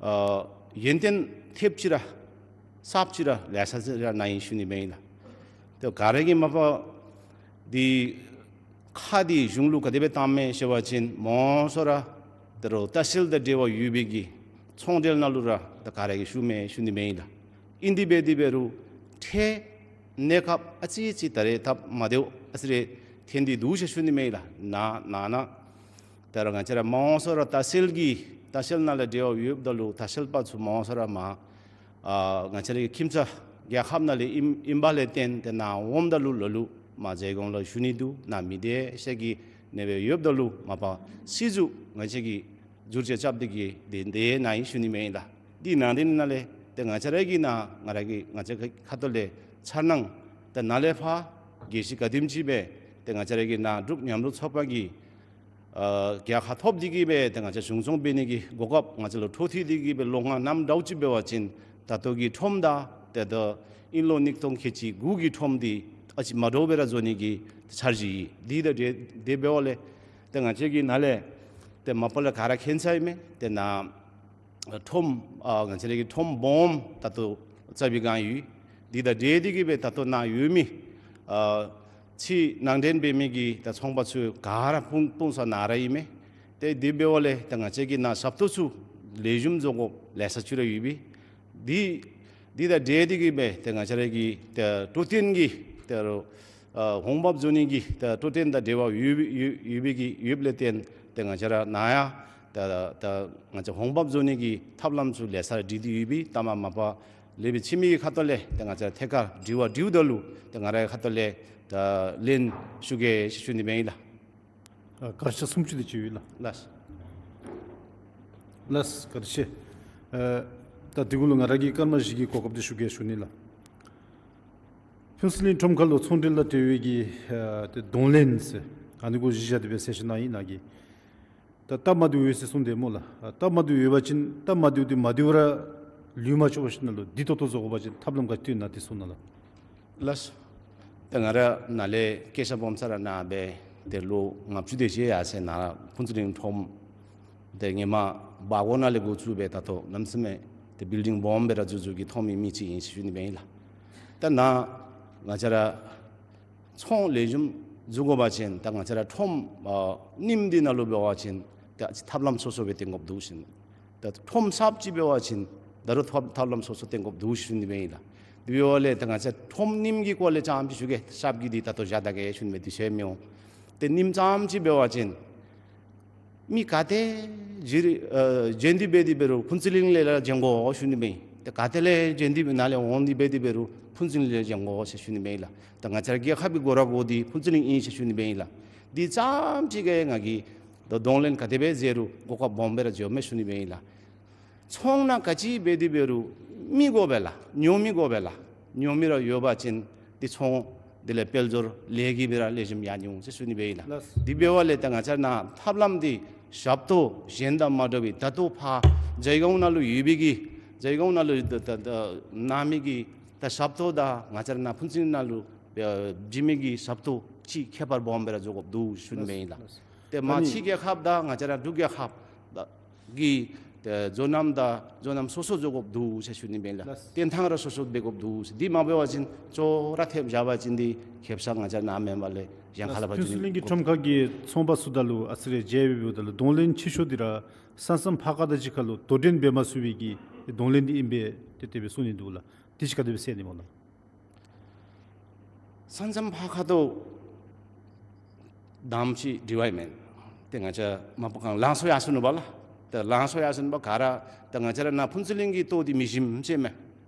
ཨ་ཡོན་ཏན་ཐེབས་ཅིག་ར་གསརཔ་ཅིག་ར་ལེ་ཤ་ཅིག་ར་གནང་ཡི་ཞུ་ནི་སྦེ་ཨིན་ལགས། ཏེ་ག་ར་གིས་མ་པ་འདི་ཁ་འདི་གཞུང་ལུ་ག་དེ་སྦེ་བཏངམ་མས་ཟེར་བ་ཅིན་མང་ཤོས་ར་ད་རུང་ལྟ་བཤལ་དང་འབྲེལ་བ་ཡོད་པའི་གི་ཚོང་འབྲེལ་ནང་ལུ་ར་ད་ག་ར་གིས་ཞུཝ་མས་ཞུ་ནི་སྦེ་ཨིན་ལགས། ཨིན་དེ་འབད་དེ་འབད་རུང་ཏེ་གནས་སྐབས་ཨ་ཙི་ཅིག་ད་རེས་སྟབས་མ་བདེཝ་ཨ་ཙི་རེ་ཐོན་ཏེ་འདུག་ཟེར་ཞུ་ནི་སྦེ་ཨིན་ལགས། ནཱ་ནཱ་ནཱ་ད་རུང་ང་བཅས་ར་མང་ཤོས་ར་ལྟ་བཤལ་གྱི་ལྟ་བཤལ་ནང་ལས་འབྲེལ་བ་ཡོདཔ་ད་ལུ་ལྟ་བཤལ་པ་ཚུ་མང་ཤོས་ར་མར་ཨ་ང་བཅས་རའི་ཁྱིམ་ཚང་རྒྱལ་ཁབ་ནང་ལས་ཨིན་ཨིནམ་ལས་བརྟེན་ཏེ་ནཱ་འོངམ་ད་ལུ་ལ་ལུ་མར་མཛད་དགོངས་ལུ་ཞུ་ནི་འདུག། ནཱ་མི་བདེ་ཟེར་གྱི་ནི་སྦེ་ཡོདཔ་ད་ལུ་མ་པ་སྲིད་ཟུར་ང་བཅས་ཀྱིས་བསྒྱུར་བཅོས་རྐྱབ་སྟེ་གི་དེ་དེ་ནཱ་ཨིན་ཞུ་ནི་སྦེ་ཨིན་ལགས། དེ་ནང་དེ་ནང་ལས་ཏེ་ང་བཅས་ར་གི་ནཱ་ང་ར་གི་ང་བཅས་ཁ་ཐུག་ལས་འཆར་སྣང་ཏེ་ནཱ་ལས་ཕར་དགེ་བཤེས་ག་དེམ་ཅིག་སྦེ་ཏེ་ང་བཅས་ར་གི་ནཱ་འབྲུག་མཉམ་རུབ་ཚོགས་པ་གིས་ཨ་རྒྱལ་ཁ་ཐོབ་སྟེ་གི་སྦེ་ཏེ་ང་བཅས་གཞུང་སྐྱོང་འབད་ནི་གི་གོ་སྐབས་ང་བཅས་ལུ་འཕྲོ་མཐུད་དེ་གི་སྦེ་ལོ་ལྔ་གནངམ་འདྲཝ་ཅིག་འབད་བ་ཅིན་ད་ལྟོ་གི་ཁྲོམ་དང་ཏེ་ད་དབྱིན་ལོ་ཉིས་སྟོང་ཁལ་གཅིག་དགུ་གི་ཁྲོམ་འདི་ཨ་ཙི་མ་འདྲཝ་སྦེ་ར་བཟོ་ནི་གི་འཆར་གཞི་ཡོད། དེ་དང་དེ་དེ་འབདཝ་ལས་ཏེ་ང་བཅས་ཀྱིས་ནཱ་ལས་ཏེ་མ་པ་ལས་ག་ར་མཁྱེན་ས་ཨིན་མས། ཏེ་ནཱ་ཁྲོམ་ཨ་ང་བཅས་ར་གི་ཁྲོམ་སྦོམ་ད་ལྟོ་རྩ་བའི་སྒང་ཡོད། དེ་དང་འབྲེལ་ཏེ་གི་སྦེ་ད་ལྟོ་ནཱ་ཡོད་མི་ཨ་ཕྱི་ནང་འདྲེན་འབད་མི་གི་ད་ཚོང་པ་ཚུ་ག་ར་སྤུངས་སྤུངས་ས་ནཱ་ར་ཨིན་མས། ཏེ་དེ་འབདཝ་ལས་ད་ང་བཅས་ཀྱིས་ནཱ་ཞབས་ཏོག་ཚུ་ལེགས་ཤོམ་བཟོ་དགོཔ་ལེ་ཤ་ཅིག་ར་ཡོད་པས། དེ་དེ་དང་འབྲེལ་ཏེ་གི་སྦེ་ཏེ་ང་བཅས་ར་གི་ཏེ་འཕྲོད་བསྟེན་གྱི་ཏེ་རུང་ཨ་འོང་འབབ་བཟོ་ནི་གི་ཏེ་འཕྲོད་བསྟེན་དང་འབྲེལ་བ་ཡོད་ཡོད་ཡོད་པའི་གི་ཡོདཔ་ལས་བརྟེན་ཏེ་ང་བཅས་ར་ནཱ་ཡང་ཏེ་ཏེ་ང་བཅས་འོང་འབབ་བཟོ་ནི་གི་ཐབས་ལམ་ཚུ་ལེ་ཤ་སྒྲིག་སྟེ་ཡོད་པས། ད་མ་མ་པ་ལས་སྦེ་ཕྱི་མི་གི་ཁ་ཐུག་ལས་ཏེ་ང་བཅས་ཐད་ཀར་དྲི་བ་དྲིཝ་ད་ལུ་ཏེ་ང་རའི་ཁ་ཐུག་ལས་ད་ལན་ཞུ་གེ་ཞུ་ནི་སྦེ་ཨིན་ལགས། ཨ་བཀའ་དྲིན་ཆེ། གསུམ་ཅུ་དེ་ཅིག་ཡོད་ལགས། ལགས། ལགས་བཀའ་དྲིན་ཆེ། ཨ་ད་དེ་གུ་ལུ་ང་ར་གིས་སྐར་མ་བཞི་གི་གོ་སྐབས་དེ་ཞུ་གེ་ཞུ་ནི་ལགས། ཕུན་ཚོགས་གླིང་ཁྲོམ་ཁ་ལུ་ཚོང་འབྲེལ་དང་འབྲེལ་བའི་གི་ཨ་ཏེ་གདོང་ལེན་ཟེར་ཨ་ནི་གུ་གཞི་བཞག་སྟེ་སྦེ་གསལ་བཤད་གནང་ཡི་ནཱ་གིས། ད་སྟབས་མ་བདེཝ་ཡོད་ཟེར་གསུངས་དེས་སྨོ་ལགས། ཨ་སྟབས་མ་བདེཝ་ཡོད་པ་ཅིན་སྟབས་མ་བདེཝ་དེ་མ་བདེཝ་ར་ལུས་མ་ཆོག་པ་ཅིན་ནཱ་ལུ་བདེ་ཏོག་ཏོ་བཟོ་དགོ་པ་ཅིན་ཐབས་ལམ་ག་ཅི་ཡོད་ན་དེ་གསུངས་གནང་ལགས། ལགས། ཏེ་ང་ར་ནཱ་ལས་སྐྱེས་ས་སྦོམ་ས་ར་ནཱ་སྦེ་ཏེ་ལོ་ལྔ་བཅུ་དེ་ཅིག་ཡར་སོང་ནཱ་ཕུན་ཚོགས་གླིང་ཁྲོམ་ཏེ་ཧེ་མ་སྦ་སྒོ་ནང་ལས་འགོ་བཙུགས་སྦེ་ད་ལྟོ་གནམ་མེད་ས་མེད་ཏེ་བིལ་ཌིང་སྦོམ་སྦེ་ར་འཛུགས་འཛུགས་ཀྱི་ཐོན་མི་མི་ཅིག་ཨིན་ཞུ་ནི་སྦེ་ཨིན་ལགས། ད་ནཱ་ང་བཅས་ར་ཚོང་ལེགས་ཤོམ་འཛུགས་དགོ་པ་ཅིན་ད་ང་བཅས་ར་ཁྲོམ་ཨ་རྙིངམ་འདི་ནང་ལུ་འབད་བ་ཅིན་ད་ཐབས་ལམ་སོ་སོ་སྦེ་བཏོན་དགོཔ་འདུག་ཟེར། ད་ཁྲོམ་གསརཔ་ཅིག་འབད་བ་ཅིན་ད་རུང་ཐབས་ཐབས་ལམ་སོ་སོ་བཏོན་དགོཔ་འདུག་ཞུ་ནི་སྦེ་ཨིན་ལགས། དེ་འབདཝ་ལས་ད་ང་བཅས་ཁྲོམ་རྙིངམ་གྱི་སྐོར་ལས་ཙམ་ཅིག་ཞུ་གེ། གསརཔ་གི་འདི་ད་ལྟོ་བཞག་ད་གེ་ཞུ་ནི་སྦེ་དུས་ཚོད་མི་འོང་། ཏེ་རྙིངམ་ཙམ་ཅིག་འབད་བ་ཅིན་མི་ག་ཏེ་འགྱོ་རུང་ཨ་འགྱོ་ནི་འདི་འབད་དེ་འབད་རུང་ཕུན་ཚོགས་གླིང་ལས་ར་འགྱོ་དགོ་ཞུ་ནི་སྦེ་ཨིན། ཏེ་ག་ཏེ་ལས་འགྱོ་ནི་འདི་ནཱ་ལས་འོང་ནི་འདི་འབད་དེ་འབད་རུང་ཕུན་ཚོགས་གླིང་ལས་འགྱོ་དགོ་ཟེར་ཞུ་ནི་སྦེ་ཨིན་ལགས། ད་ང་བཅས་ར་རྒྱལ་ཁབ་ཀྱི་མགོ་ར་མགོ་འདི་ཕུན་ཚོགས་གླིང་ཨིན་ཟེར་ཞུ་ནི་སྦེ་ཨིན་ལགས། འདི་ཙམ་ཅིག་གིས་ང་གིས་ད་གདོང་ལེན་ག་དེ་སྦེ་མཛད་རུང་གོ་སྐབས་སྦོམ་སྦེ་ར་འགྱོཝ་མས་ཞུ་ནི་སྦེ་ཨིན་ལགས། ཚོང་ནང་ག་ཅི་འབད་དེ་འབད་རུང་མི་དགོ་པས་ལགས། ཉོ་མི་དགོ་པས་ལགས། ཉོ་མི་ར་ཡོད་པ་ཅིན་འདི་ཚོང་འདི་ལས་དཔལ་འབྱོར་ལེགས་ཀྱི་སྦེ་ར་ལེགས་ཤོམ་ཡར་འགྱོ་འོང་ཟེར་ཞུ་ནི་སྦེ་ཨིན་ལགས། ལགས། དེ་འབདཝ་ལས་ད་ང་བཅས་ནཱ་ཐབས་ལམ་འདི་ ཞབས་ཏོག་གཞན་དང་མ་འདྲ་བའི་ད་ལྟོ་ཕར་ཇའི་གོང་ནང་ལུ་ཡོད་པའི་གི་ཇའི་གོང་ནང་ལུ་ད་ད་ད་གནང་མི་གི་ད་ཞབས་ཏོག་དང་ང་བཅས་ར་ནཱ་ཕུན་ཚོགས་གླིང་ནང་ལུ་ཨ་བྱིན་མི་གི་ཞབས་ཏོག་ཅིག་ཁྱད་པར་སྦོམ་སྦེ་ར་འགྱོ་དགོཔ་འདུག་ཞུ་ནི་མེན་ན་ལགས། ཏེ་མ་ཕྱི་རྒྱལ་ཁབ་དང་ང་བཅས་ར་འབྲུག་རྒྱལ་ཁབ་དང་གི་ཏེ་འཛོལ་ལམ་དང་འཛོལ་ལམ་སོ་སོ་འགྱོ་དགོཔ་འདུག་ཟེར་ཞུ་ནི་མེན་ལགས། ལགས། བརྟེན་ཐངས་ར་སོ་སོ་འབད་དགོཔ་འདུག་ཟེར། འདི་མ་འབད་བ་ཅིན་ཅོག་ར་འཐདཔ་བཞག་པ་ཅིན་འདི་ཁེ་སང་ང་བཅས་ནཱ་མེན་པ་ལས་གཞན་ཁ་ལས་ཕར་ཕུན་ཚོགས་གླིང་གི་ཁྲོམ་ཁར་གྱི་ཚོང་པ་ཚུ་དང་ལུ་ཨ་ཙི་རེ་མཇལ་བའི་བར་ན་ལུ་གདོང་ལེན་ཆེ་ཤོས་འདི་ར་ས་མཚམས་ཕར་ཁ་དང་གཅིག་ཁར་ལུ་དོ་འགྲན་འབད་མ་ཚུགས་པའི་གི་གདོང་ལེན་འདི་ཨིན་པས་ཏེ་དེ་སྦེ་གསུང་ནི་འདུག་ལགས། དེ་ཅིག་ག་དེ་སྦེ་གསན་ནི་སྨོ་ལགས། ས་མཚམས་ཕར་ཁ་ཏོ་དམ་ཅིག་འདྲི་བ་ཨིན་མས། ཏེ་ང་བཅས་མ་པ་གང་ལང་སོ་ཡར་སོ་ནུག་པ་ལགས། ཏེ་ལང་སོ་ཡར་སོ་ནུག་པ་ག་ར་ཏེ་ང་བཅས་ར་ནཱ་ཕུན་ཚོགས་གླིང་གི་ལྟོ་འདི་མི་ཞིམ་ཟེར་མས།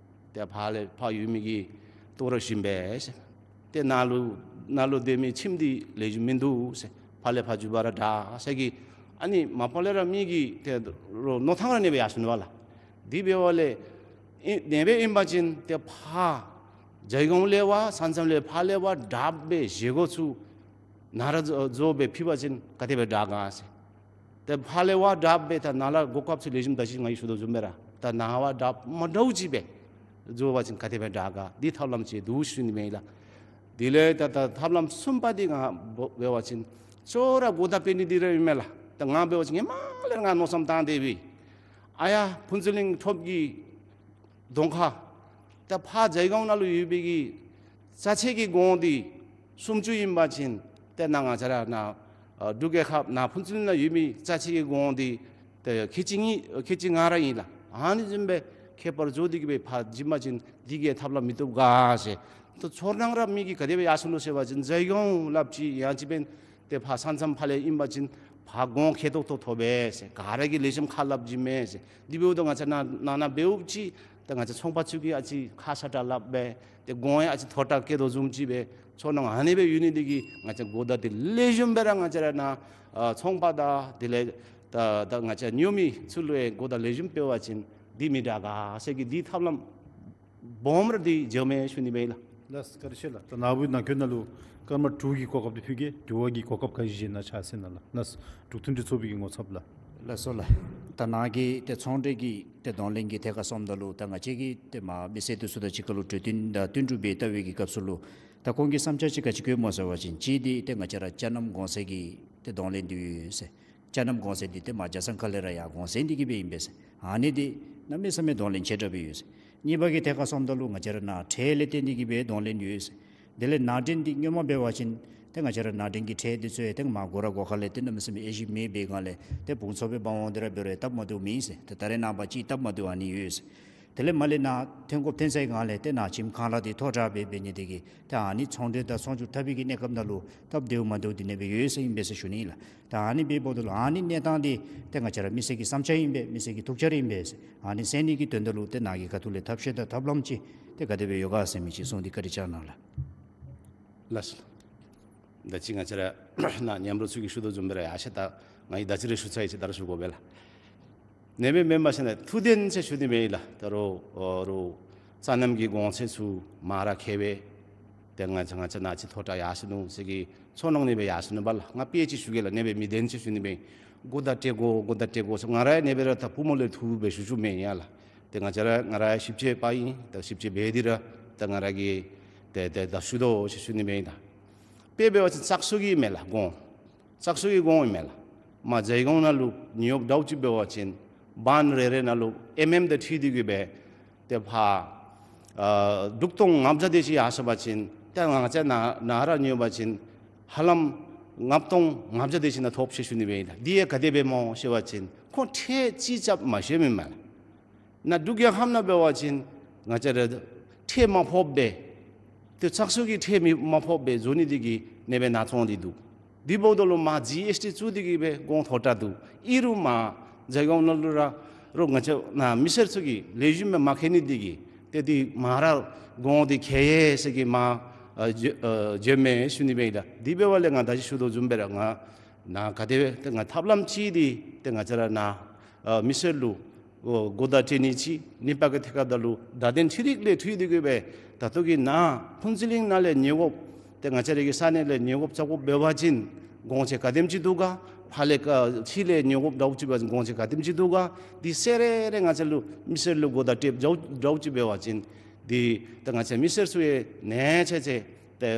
ཏེ་ཕར་ལས་ཕར་ཡོད་མི་གི་ལྟོ་ར་ཞིམ་པས་ཟེར། ཏེ་ནཱ་ལུ་ནཱ་ལུ་སྡོད་མི་ཁྱིམ་འདི་ལེགས་ཤོམ་མིན་འདུག་ཟེར། ཕར་ལས་ཕར་འགྱོ་བ་ར་དྲག་ཟེར་གི། ཨ་ནི་མ་པ་ལས་ར་མི་གི་ཏེ་རོགས་མནོ་ཐངས་ར་ཨ་ནི་སྦེ་ཡར་སོ་ནུག་པ་ལགས། དེ་འབདཝ་ལས་ཨིན་ཨ་ནི་སྦེ་ཨིན་པ་ཅིན་ཏེ་ཕར་ཇའི་གོང་ལས་ཕར་ས་མཚམས་ལས་ཕར་ལས་ཕར་དྲགཔ་སྦེ་བཞེས་སྒོ་ཚུ་ནཱ་ར་བཟོ་བཟོ་སྦེ་ཕུལ་བ་ཅིན་ག་དེ་སྦེ་དྲག་ག་ཟེར། ཏེ་ཕར་ལས་ཕར་དྲགཔ་སྦེ་ད་ནཱ་ལས་གོ་སྐབས་ཚུ་ལེགས་ཤོམ་ད་ཅི་ང་གིས་ཞུ་དོ་བཟུམ་སྦེ་ར་ད་ནཱ་ཕར་དྲགཔ་མ་འདྲཝ་ཅིག་སྦེ་བཟོ་བ་ཅིན་ག་དེ་སྦེ་དྲག་ག། འདི་ཐབས་ལམ་ཅིག་འདུག་ཞུ་ནི་མེན་ལགས། དེ་ལས་ད་ད་ཐབས་ལམ་གསུམ་པ་འདི་ང་འབད་བ་ཅིན་ཅོག་ར་གོ་བརྡ་སྤེལ་ནི་འདི་ར་ཨིན་མས་ལགས། ད་ང་འབད་བ་ཅིན་ཧེ་མ་ལས་ར་ང་མནོ་བསམ་བཏང་སྟེ་སྦེ་ཨ་ཡ་ཕུན་ཚོགས་གླིང་ཁྲོམ་གྱི་གདོང་ཁར་ད་ཕར་ཇའི་གོང་ནང་ལུ་ཡོད་པའི་གི་ཅ་ཆས་ཀྱི་གོང་འདི་སུམ་ཅུ་ཨིན་པ་ཅིན་ཏེ་ནཱ་ང་བཅས་ར་ནཱ་ཨ་འབྲུག་རྒྱལ་ཁབ་ནཱ་ཕུན་ཚོགས་གླིང་ནང་ཡོད་མི་ཅ་ཆས་ཀྱི་གོང་འདི་ཏེ་ཁལ་གཅིག་གཉིས་ཁལ་གཅིག་ལྔ་ར་ཨིན་ལགས། ཨ་ནི་བཟུམ་སྦེ་ཁྱད་པར་བཟོ་སྟེ་གི་སྦེ་ཕར་བྱིན་པ་ཅིན་འདི་གིས་ཐབས་ལམ་མི་བཏུབ་ག་ཟེར། ད་ཚོར་སྣང་ར་མི་གིས་ག་དེ་སྦེ་ཡར་སོ་ནུག་ཟེར་བ་ཅིན་ཇའི་གོང་སླབ་ཅི་ཡང་ཅིན་འབདན་ཏེ་ཕར་ས་མཚམས་ཕར་ལས་ཨིན་པ་ཅིན་ཕར་གོང་ཁེ་ཏོག་ཏོ་ཐོབ་པས་ཟེར། ག་ར་གིས་ལེགས་ཤོམ་ཁ་སླབ་བྱིན་མས་ཟེར། དེ་འབདཝ་ད་ང་བཅས་ནཱ་ནཱ་ནཱ་འབདཝ་ཅིག་ད་ང་བཅས་ཚོང་པ་ཚུ་གིས་ཨ་ཙི་ཁ་སྲ་ཀྲག་སླབ་སྦེ་ཏེ་གོང་ཡང་ཨ་ཙི་མཐོ་ཀྲག་བཀལ་དོ་བཟུམ་ཅིག་སྦེ་ཚོར་སྣང་ཨ་ནི་སྦེ་ཡོད་ནི་འདི་གིས་ང་བཅས་གོ་བརྡ་འདི་ལེགས་ཤོམ་སྦེ་ར་ང་བཅས་ར་ནཱ་ཨ་ཚོང་པ་དང་དེ་ལས་ད་ད་ང་བཅས་ཉོ་མི་ཚུ་ལུ་ཡང་གོ་བརྡ་ལེགས་ཤོམ་སྤེལ་བ་ཅིན་འདི་མི་དྲག་ག་ཟེར་གི་འདི་ཐབས་ལམ་སྦོམ་ར་འདི་འགྱོཝ་མས་ཞུ་ནི་མས་ལགས། ལགས་བཀའ་དྲིན་ཆེ་ལགས། ད་ནཱ་བུ་ནང་འཁོད་ནང་ལུ་སྐར་མ་དྲུག་གི་གོ་སྐབས་འདི་ཕུལ་གེ། དྲི་བ་གི་གོ་སྐབས་ག་ཅི་ཅིག་ནཱ་ཆགས་ཟེར་ན་ལགས། ལགས་འབྲུག་མཐུན་སྒྲིལ་ཚོགས་པའི་གི་ངོ་ཚབ་ལགས། ལགས་སོ་ལགས། ད་ནཱ་གི་ཏེ་ཚོང་འབྲེལ་གྱི་ཏེ་གདོང་ལེན་གྱི་ཐད་ཁར་སོངམ་ད་ལུ་ད་ང་བཅས་ཀྱིས་ཏེ་མར་མི་སེར་འདི་ཚུ་དང་གཅིག་ཁར་ལུ་གྲོས་བསྟུན་དང་བསྟུན་གྲོས་འབད་བལྟ་བའི་གི་སྐབས་སུ་ལུ་ད་ཁོང་གི་བསམ་འཆར་ཅིག་ག་ཅི་བཀོད་སྨོ་ཟེར་བ་ཅིན་གཅིག་འདི་ཏེ་ང་བཅས་ར་ཅ་ནམ་གོང་ཚད་ཀྱི་ཏེ་གདོང་ལེན་འདི་ཡོད་ཟེར། ཅ་ནམ་གོང་ཚད་འདི་ཏེ་མར་རྒྱ་སྲང་ཁ་ལས་ར་ཡར་གོང་ཚད་འདི་གི་སྦེ་ཨིན་པས་ཟེར། ཨ་ནི་འདི་གནམ་མེད་ས་མེད་གདོང་ལེན་ཆེ་དྲགས་སྦེ་ཡོད་ཟེར། གཉིས་པ་གི་ཐད་ཁར་སོངམ་ད་ལུ་ང་བཅས་ར་ནཱ་ཁྲལ་ལས་བརྟེན་ཏེ་གི་སྦེ་གདོང་ལེན་ཡོད་ཟེར། དེ་ལས་ནང་འདྲེན་འདི་སྔོན་མ་འབད་བ་ཅིན་ཏེ་ང་བཅས་ར་ནང་འདྲེན་གྱི་ཁྲལ་འདི་ཚུ་ཡང་ཏེ་མར་སྒོ་ར་སྒོ་ཁ་ལས་ཏེ་གནམ་མེད་ས་མེད་དབྱེ་ཞིབ་མེད་པའི་སྒང་ལས་ཏེ་བུང་ཚོ་སྦེ་འབག་འོང་སྟེ་ར་འབད་རུང་སྟབས་མ་བདེཝ་མེད་ཟེར། ཏེ་ད་རེས་ནངས་པ་ཅིག་སྟབས་མ་བདེཝ་ཨ་ནི་ཡོད་ཟེར། དེ་ལས་མར་ལས་ནཱ་ཐོན་དགོཔ་ཐོན་སའི་སྒང་ལས་ཏེ་ནཱ་ཁྱིམ་ཁང་གླ་འདི་མཐོ་དྲགས་སྦེ་འབད་ནི་འདི་གིས་ཏེ་ཨ་ནི་ཚོང་འབྲེལ་དང་ཚོང་སྒྱུར་འཐབ་པའི་གི་གནས་སྐབས་ནང་ལུ་སྟབས་བདེཝ་མ་བདེཝ་འདི་ཨ་ནི་སྦེ་ཡོད་ཟེར་ཨིན་པས་ཟེར་ཞུ་ནི་ལགས། ད་ཨ་ནི་འབདཝ་ད་ལུ་ཨ་ནི་གནས་སྟངས་འདི་ཏེ་ང་བཅས་ར་མི་སེར་གྱི་བསམ་འཆར་ཨིན་པས། མི་སེར་གྱི་ཐུགས་འཆར་ཨིན་པས་ཟེར། ཨ་ནི་སེལ་ནི་གི་དོན་དག་ལུ་ཏེ་ནཱ་གི་ཁ་ཐུག་ལས་ཐབས་ཤེས་དང་ཐབས་ལམ་ཅིག་ཏེ་ག་དེ་སྦེ་ཡོད་ག་ཟེར་མི་ཅིག་གསུངས་ཏེ་བཀའ་དྲིན་བསྐྱང་གནང་ལགས། ལགས་སོ། ད་ཅི་ང་བཅས་ར་ནཱ་མཉམ་རོགས་ཚུ་གིས་ཞུ་དོ་བཟུམ་སྦེ་ར་ཡར་ཤ་ད་ང་གིས་ད་ཅི་རེ་ཞུ་ཚར་ཡི་ཟེར་ད་རུང་ཞུ་དགོ་པས་ལགས། ཨ་ནི་སྦེ་མེན་པར་ཟེར་ན་ཐུགས་བདེན་ཟེར་ཞུ་ནི་མེད་ལགས། ད་རུང་ཨ་རུང་ཅ་ནམ་གྱི་གོང་ཚད་ཚུ་མར་ར་ཁེ་སྦེ་ཏེ་ང་བཅས་ང་བཅས་ནཱ་ཅིག་མཐོ་དྲགས་ཡར་སོ་ནུག་ཟེར་གྱི་ཚོར་སྣང་ཨ་ནི་སྦེ་ཡར་སོ་ནུག་པ་ལགས། ང་དཔེ་ཅིག་ཞུ་གེ་ལགས། ཨ་ནི་སྦེ་མི་བདེན་ཟེར་ཞུ་ནི་མེད། གོ་བརྡ་སྤྲོད་དགོ་གོ་བརྡ་སྤྲོད་དགོ་ཟེར་ང་ར་ཡང་ཨ་ནི་སྦེ་ར་ད་བུ་མོ་ལས་ཐུ་སྦེ་ཞུ་ཞུཝ་མེན་ཡ་ལགས། ཏེ་ང་བཅས་ར་ང་ར་ཡང་ཞིབ་དཔྱད་པ་ཨིན། ད་ཞིབ་དཔྱད་འབད་དེ་ར་ད་ང་ར་གིས་ཏེ་ཏེ་ད་ཞུ་དོ་ཟེར་ཞུ་ནི་མེད་ད། དཔེ་འབད་བ་ཅིན་བཙག་འཐུ་གི་མས་ལགས་གོང་། བཙག་འཐུ་གི་གོང་ཨིན་མས་ལགས། མར་ཇའི་གོང་ནང་ལུ་ཉོ་དགོཔ་འདྲཝ་ཅིག་འབད་བ་ཅིན་བཱན་རེ་རེ་ནང་ལུ་ཨེམ་ཨེམ་དང་འཁྲིལ་ཏེ་གི་སྦེ་ཏེ་ཕར་ཨ་འབྲུག་སྟོང་ལྔ་བརྒྱ་དེ་ཅིག་ཡར་སོ་བ་ཅིན་ཏེ་ང་བཅས་ནཱ་ནཱ་ར་ཉོ་བ་ཅིན་ཧ་ལམ་ལྔ་སྟོང་ལྔ་བརྒྱ་དེ་ཅིག་ནང་ཐོབ་ཟེར་ཞུ་ནི་སྦེ་ཨིན་ལགས། འདི་ཡང་ག་དེ་སྦེ་སྨོ་ཟེར་བ་ཅིན་ཁོང་ཁྲལ་ཅིག་རྐྱབ་མ་ཤེས་མི་མས་ལགས། ནཱ་འབྲུག་རྒྱལ་ཁབ་ནང་འབད་བ་ཅིན་ང་བཅས་ར་ཁྲལ་མ་ཕོགཔ་སྦེ་ཏེ་བཙག་འཐུ་གི་ཁྲལ་མི་མ་ཕོགཔ་སྦེ་བཟོ་ནི་འདི་གིས་ཨ་ནི་སྦེ་ནཱ་བཙོང་སྟེ་འདུག། དེ་འབདཝ་ད་ལུ་མར་ཇི་ཨེསི་ཊི་བཙུགས་ཏེ་གི་སྦེ་གོང་མཐོ་དྲགས་འདུག། ཨིན་རུང་མར་ཇའི་གོང་ནང་ལུ་ར་རོགས་ང་བཅས་ནཱ་མི་སེར་ཚུ་གིས་ལེགས་ཤོམ་སྦེ་མ་མཁྱེན་ནི་འདི་གིས་ཏེ་འདི་མར་ར་གོང་འདི་ཁེ་ཡི་ཟེར་གྱི་མར་ཨ་བརྗོད་ཨ་བརྗོད་མས་ཞུ་ནི་སྦེ་ཨིན་ལགས། དེ་འབདཝ་ལས་ང་ད་ཅི་ཞུ་དོ་བཟུམ་སྦེ་ར་ང་ནཱ་ག་དེ་སྦེ་ཏེ་ང་ཐབས་ལམ་ཅིག་འདི་ཏེ་ང་བཅས་ར་ནཱ་ཨ་མི་སེར་ལུ་ཨོ་གོ་བརྡ་སྤྲོད་ནི་ཅིག། གཉིས་པ་གི་ཐད་ཁར་ད་ལུ་བརྡ་དོན་འཕྲུལ་རིག་ལས་འཕྲོས་ཏེ་གི་སྦེ་ད་ལྟོ་གི་ནཱ་ཕུན་ཚོགས་གླིང་ནང་ལས་ཉོ་དགོཔ་ཏེ་ང་བཅས་ར་གི་ས་གནས་ལས་ཉོ་དགོཔ་རྐྱབ་དགོཔ་འབད་བ་ཅིན་གོང་ཚད་ག་དེམ་ཅིག་འདུག་ག། ཕར་ལས་ཀ་ཕྱི་ལས་ཉོ་དགོཔ་འདྲཝ་ཅིག་འབད་བ་ཅིན་གོང་ཚད་ག་དེམ་ཅིག་འདུག་ག། འདི་གསལ་རེ་རེ་ང་བཅས་ལུ་མི་སེར་ལུ་གོ་བརྡ་སྤྲོདཔ་འདྲཝ་འདྲཝ་ཅིག་འབད་བ་ཅིན་འདི་ད་ང་བཅས་མི་སེར་ཚུ་ཡང་ནེ་ཆེ་ཆེ་ཏེ་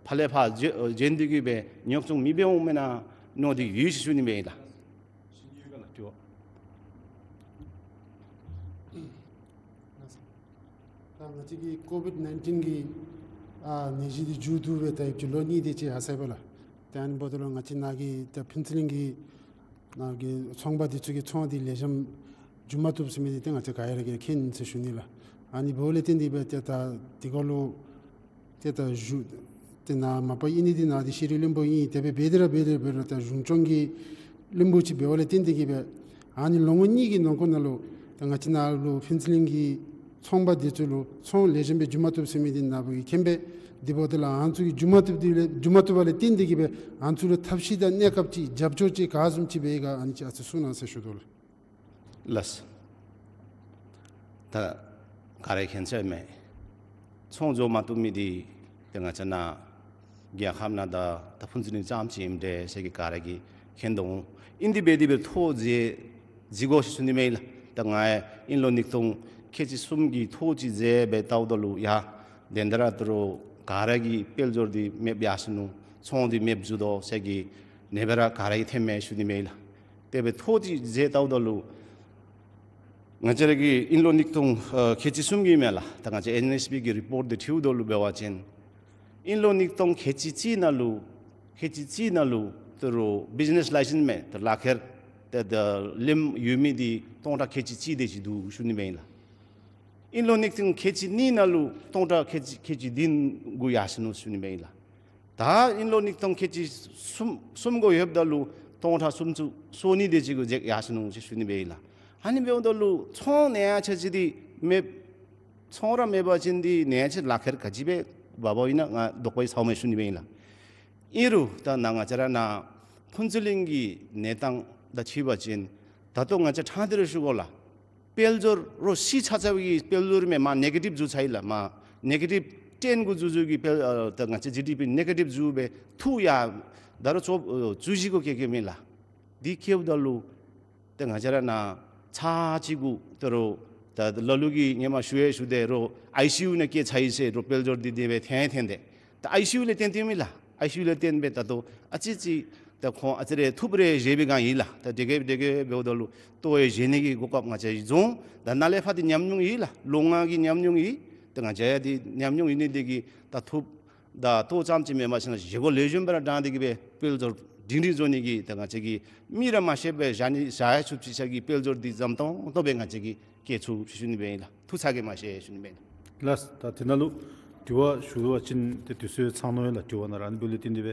ཕར་ལས་ཕར་འབྱོན་འབྱོན་ཏེ་གིས་སྦེ་ཉོ་ཚོང་མི་འབད་འོང་མེན་ན་མནོ་སྟེ་ཡོད་ཟེར་ཞུ་ནི་མས་ལགས། ད་ང་བཅས་ཀྱི་ཀོ་བིཌ་ནའིན་ཊིན་གྱི་ཨ་ནད་གཞི་འདི་མཇུག་བསྡུ་སྦེ་ད་ཡོདཔ་ཅིག་ལོ་གཉིས་དེ་ཅིག་ཧ་སག་པས་ལགས། ཏེ་ཨ་ནི་འབདཝ་ད་ལུ་ང་བཅས་ནཱ་གི་ད་ཕུན་ཚོགས་གླིང་གི་ནཱ་གི་ཚོང་པ་འདི་ཚུ་གིས་ཚོང་འདི་ལེགས་ཤོམ་འགྱོ་མ་བཏུབ་ཟེར་མི་འདི་ཏེ་ང་བཅས་ག་ར་གིས་མཁྱེན་ཟེར་ཞུ་ནི་ལགས། ཨ་ནི་འབདཝ་ལས་བརྟེན་ཏེ་སྦེ་ཏེ་ད་དེ་གུ་ལུ་ཏེ་ད་གཞུང་ཏེ་ནཱ་མ་པ་ཨིན་ནི་འདི་ནཱ་འདི་ཤེས་རིག་བློན་པོ་ཨིན། དེ་སྦེ་འབད་དེ་ར་འབད་དེ་ར་འབད་རུང་ད་གཞུང་སྐྱོང་གི་བློན་པོ་ཅིག་འབདཝ་ལས་བརྟེན་ཏེ་གིས་སྦེ་ཨ་ནི་ལོ་ངོ་གཉིས་ཀྱི་ནང་འཁོད་ནང་ལུ་ད་ང་བཅས་ནཱ་ལུ་ཕུན་ཚོགས་གླིང་གི་ཚོང་པ་འདི་ཚུ་ལུ་ཚོང་ལེགས་ཤོམ་སྦེ་འགྱོ་མ་བཏུབ་ཟེར་མི་འདི་ནཱ་བུ་གིས་མཁྱེན་པས། དེ་འབདཝ་ད་ལུ་ཨ་ནི་ཚུ་གིས་འགྱོ་མ་བཏུབ་འདི་ལས་འགྱོ་མ་བཏུབ་པ་ལས་བརྟེན་ཏེ་གིས་སྦེ་ཨ་ནི་ཚུ་ལུ་ཐབས་ཤེས་དང་གནས་སྐབས་ཅིག་རྒྱབ་སྐྱོར་ཅིག་ག་བཟུམ་ཅིག་འབད་ཡི་ག་ཨ་ནི་ཅིག་ཨ་ཙི་གསུང་གནང་ཟེར་ཞུ་དོ་ལགས། ལགས། ད་ག་ར་མཁྱེན་ཚར་མས། ཚོང་འགྱོ་མ་བཏུབ་མི་འདི་ཏེ་ང་བཅས་ནཱ་རྒྱལ་ཁབ་ནང་ད་ད་ཕུན་ཚོགས་གླིང་རྐྱངམ་ཅིག་ཨིནམ་འདྲས་ཟེར་གི་ག་ར་གིས་མཁྱེན་དོ་འོང་། ཨིན་དེ་འབད་དེ་འབད་ཐོ་བརྗེ་བརྗེ་དགོ་ཟེར་ཞུ་ནི་མས་ལགས། ད་ང་ཨིན་ལོ་ཉིས་སྟོང་ཁལ་གཅིག་གསུམ་གྱི་ཐོ་ཅིག་བརྗེ་སྦེ་བལྟཝ་ད་ལུ་ཡ་དེ་འདི་ར་ད་རུང་ག་ར་གི་དཔལ་འབྱོར་འདི་མེདཔ་ཡར་སོ་ནུག། ཚོང་འདི་མེདཔ་འགྱོ་དོ་ཟེར་གི་ནེ་སྦེ་ར་ག་ར་གིས་ཐོནམ་མས་ཞུ་ནི་མས་ལགས། དེ་སྦེ་ཐོ་ཅིག་བརྗེ་བལྟཝ་ད་ལུ་ང་བཅས་ར་གི་ཨིན་ལོ་ཉིས་སྟོང་ཨ་ཁལ་གཅིག་གསུམ་གྱི་མས་ལགས། ད་ང་བཅས་ཨེན་ཨེསི་བི་གི་རི་པོརཊ་འདི་འཁྲིལཝ་ད་ལུ་འབད་བ་ཅིན་ཨིན་ལོ་ཉིས་སྟོང་ཁལ་གཅིག་གཅིག་ནང་ལུ་ཁལ་གཅིག་གཅིག་ནང་ལུ་ད་རུང་བིཛ་ནེསི་ལའི་སེནསི་མས་ད་ལག་ཁྱེར་ད་ད་ལེནམ་ཡོད་མི་འདི་སྟོང་ཕྲག་ཁལ་གཅིག་གཅིག་དེ་ཅིག་འདུག་ཞུ་ནི་མས་ལགས། ཨིན་ལོ་ཉིས་སྟོང་ཁལ་གཅིག་གཉིས་ནང་ལུ་སྟོང་ཕྲག་ཁལ་གཅིག་ཁལ་གཅིག་བདུན་གུ་ཡར་སོ་ནུག་ཞུ་ནི་མས་ལགས། ད་ཨིན་ལོ་ཉིས་སྟོང་ཁལ་གཅིག་གསུམ་གསུམ་གུ་ཡོདཔ་ད་ལུ་སྟོང་ཕྲག་སུམ་ཅུ་སོ་གཉིས་དེ་ཅིག་གུ་ཅིག་ཡར་སོ་ནུག་ཟེར་ཞུ་ནི་མས་ལགས། ཨ་ནི་འབདཝ་ད་ལུ་ཚོང་ནེ་ཆ་ཅིག་འདི་མེད། ཚོང་ར་མེད་པ་ཅིན་འདི་ནེ་ཆ་ལག་ཁྱེར་ག་ཅི་སྦེ་འབག་འབགཝ་ཨིན་ན་ང་དོགས་པ་ཡང་ཟཝ་མས་ཞུ་ནི་མས་ལགས། ཨིན་རུང་ད་ནཱ་ང་བཅས་ར་ནཱ་ཕུན་ཚོགས་གླིང་གི་གནས་སྟངས་དང་འཁྲིལ་བ་ཅིན་ད་ལྟོ་ང་བཅས་ཕྲང་སྟེ་ར་ཞུ་དགོ་ལགས། དཔལ་འབྱོར་རོགས་ཤི་ཚར་ཚརཝ་གི་དཔལ་འབྱོར་མེན་མར་ནེ་གེ་ཊིབ་འགྱོ་ཚར་ཡི་ལགས། མར་ནེ་གེ་ཊིབ་ཊེན་གུ་འགྱོ་འགྱོ་གི་དཔལ་ཨ་ད་ང་བཅས་ཇི་ཌི་པི་ནེ་གེ་ཊིབ་འགྱོ་སྦེ་འཐུ་ཡར་ད་རུང་ཚུ་ཨ་ཚུ་ཞིག་གུ་སྐྱེ་སྐྱེཝ་མས་ལགས། འདི་སྐྱེཝ་ད་ལུ་ཏེ་ང་བཅས་ར་ནཱ་ཚར་གཅིག་གུ་ད་རུང་ད་ལ་ལུ་གིས་ཧེ་མ་ཞུ་ཡང་ཞུ་སྟེ་རོགས་ཨའི་སི་ཡུ་ནང་སྐྱེལ་ཚར་ཡི་ཟེར་རོགས་དཔལ་འབྱོར་འདི་དེ་སྦེ་འཐོན་འཐོན་ཏེ་ད་ཨའི་སི་ཡུ་ལས་བཏོན་བཏོནམ་ཨིན་ལགས། ཨའི་སི་ཡུ་ལས་བཏོན་སྦེ་ད་ལྟོ་ཨ་ཙི་ཙི་ད་ཁོང་ཨ་ཙི་རེ་ཐུབ་རེ་བཞེས་པའི་སྒང་ཨིན་ལགས། ད་དེ་གིས་དེ་གིས་འབདཝ་ད་ལུ་ལྟོ་ཡང་བཞེས་ནི་གི་གོ་སྐབས་ང་བཅས་བྱུང་། ད་ནཱ་ལས་ཕར་འདི་ཉམས་མྱོང་ཨིན་ལགས། ལོ་ལྔ་གི་ཉམས་མྱོང་ཨིན། ད་ང་བཅས་ཡང་འདི་ཉམས་མྱོང་ཨིན་ནི་དེ་གིས་ད་ཐུབ་ད་ལྟོ་ཙམ་ཅིག་མེན་པར་ཞིན་ན་བཞེས་སྒོ་ལེགས་ཤོམ་སྦེ་ར་དྲང་སྟེ་གིས་སྦེ་དཔལ་འབྱོར་སྒྲིང་སྒྲིང་བཟོ་ནི་གི་ད་ང་བཅས་ཀྱིས་མི་ར་མ་ཤེས་པར་བཞག་ནི་བཞག་ཡང་ཆོགཔ་ཅིག་ཆ་གི་དཔལ་འབྱོར་འདི་འཛམ་ཐང་ཐོག་སྦེ་ང་བཅས་ཀྱིས་སྐྱེལ་ཚུགས་ཞུ་ནི་སྦེ་ཨིན་ལགས། ཐུགས་ཚ་གྱང་མ་བཞེས་ཞུ་ནི་སྦེ་ཨིན་ལགས། ལགས། ད་དེ་ནང་ལུ་དྲི་བ་ཞུ་བ་ཅིན་ཏེ་དུས་ཚོད་ཚང་ནུག་ཡ་ལགས། དྲི་བ་ནང་ར་ཨ་ནི་འབདཝ་ལས་བརྟེན་ཏེ་སྦེ་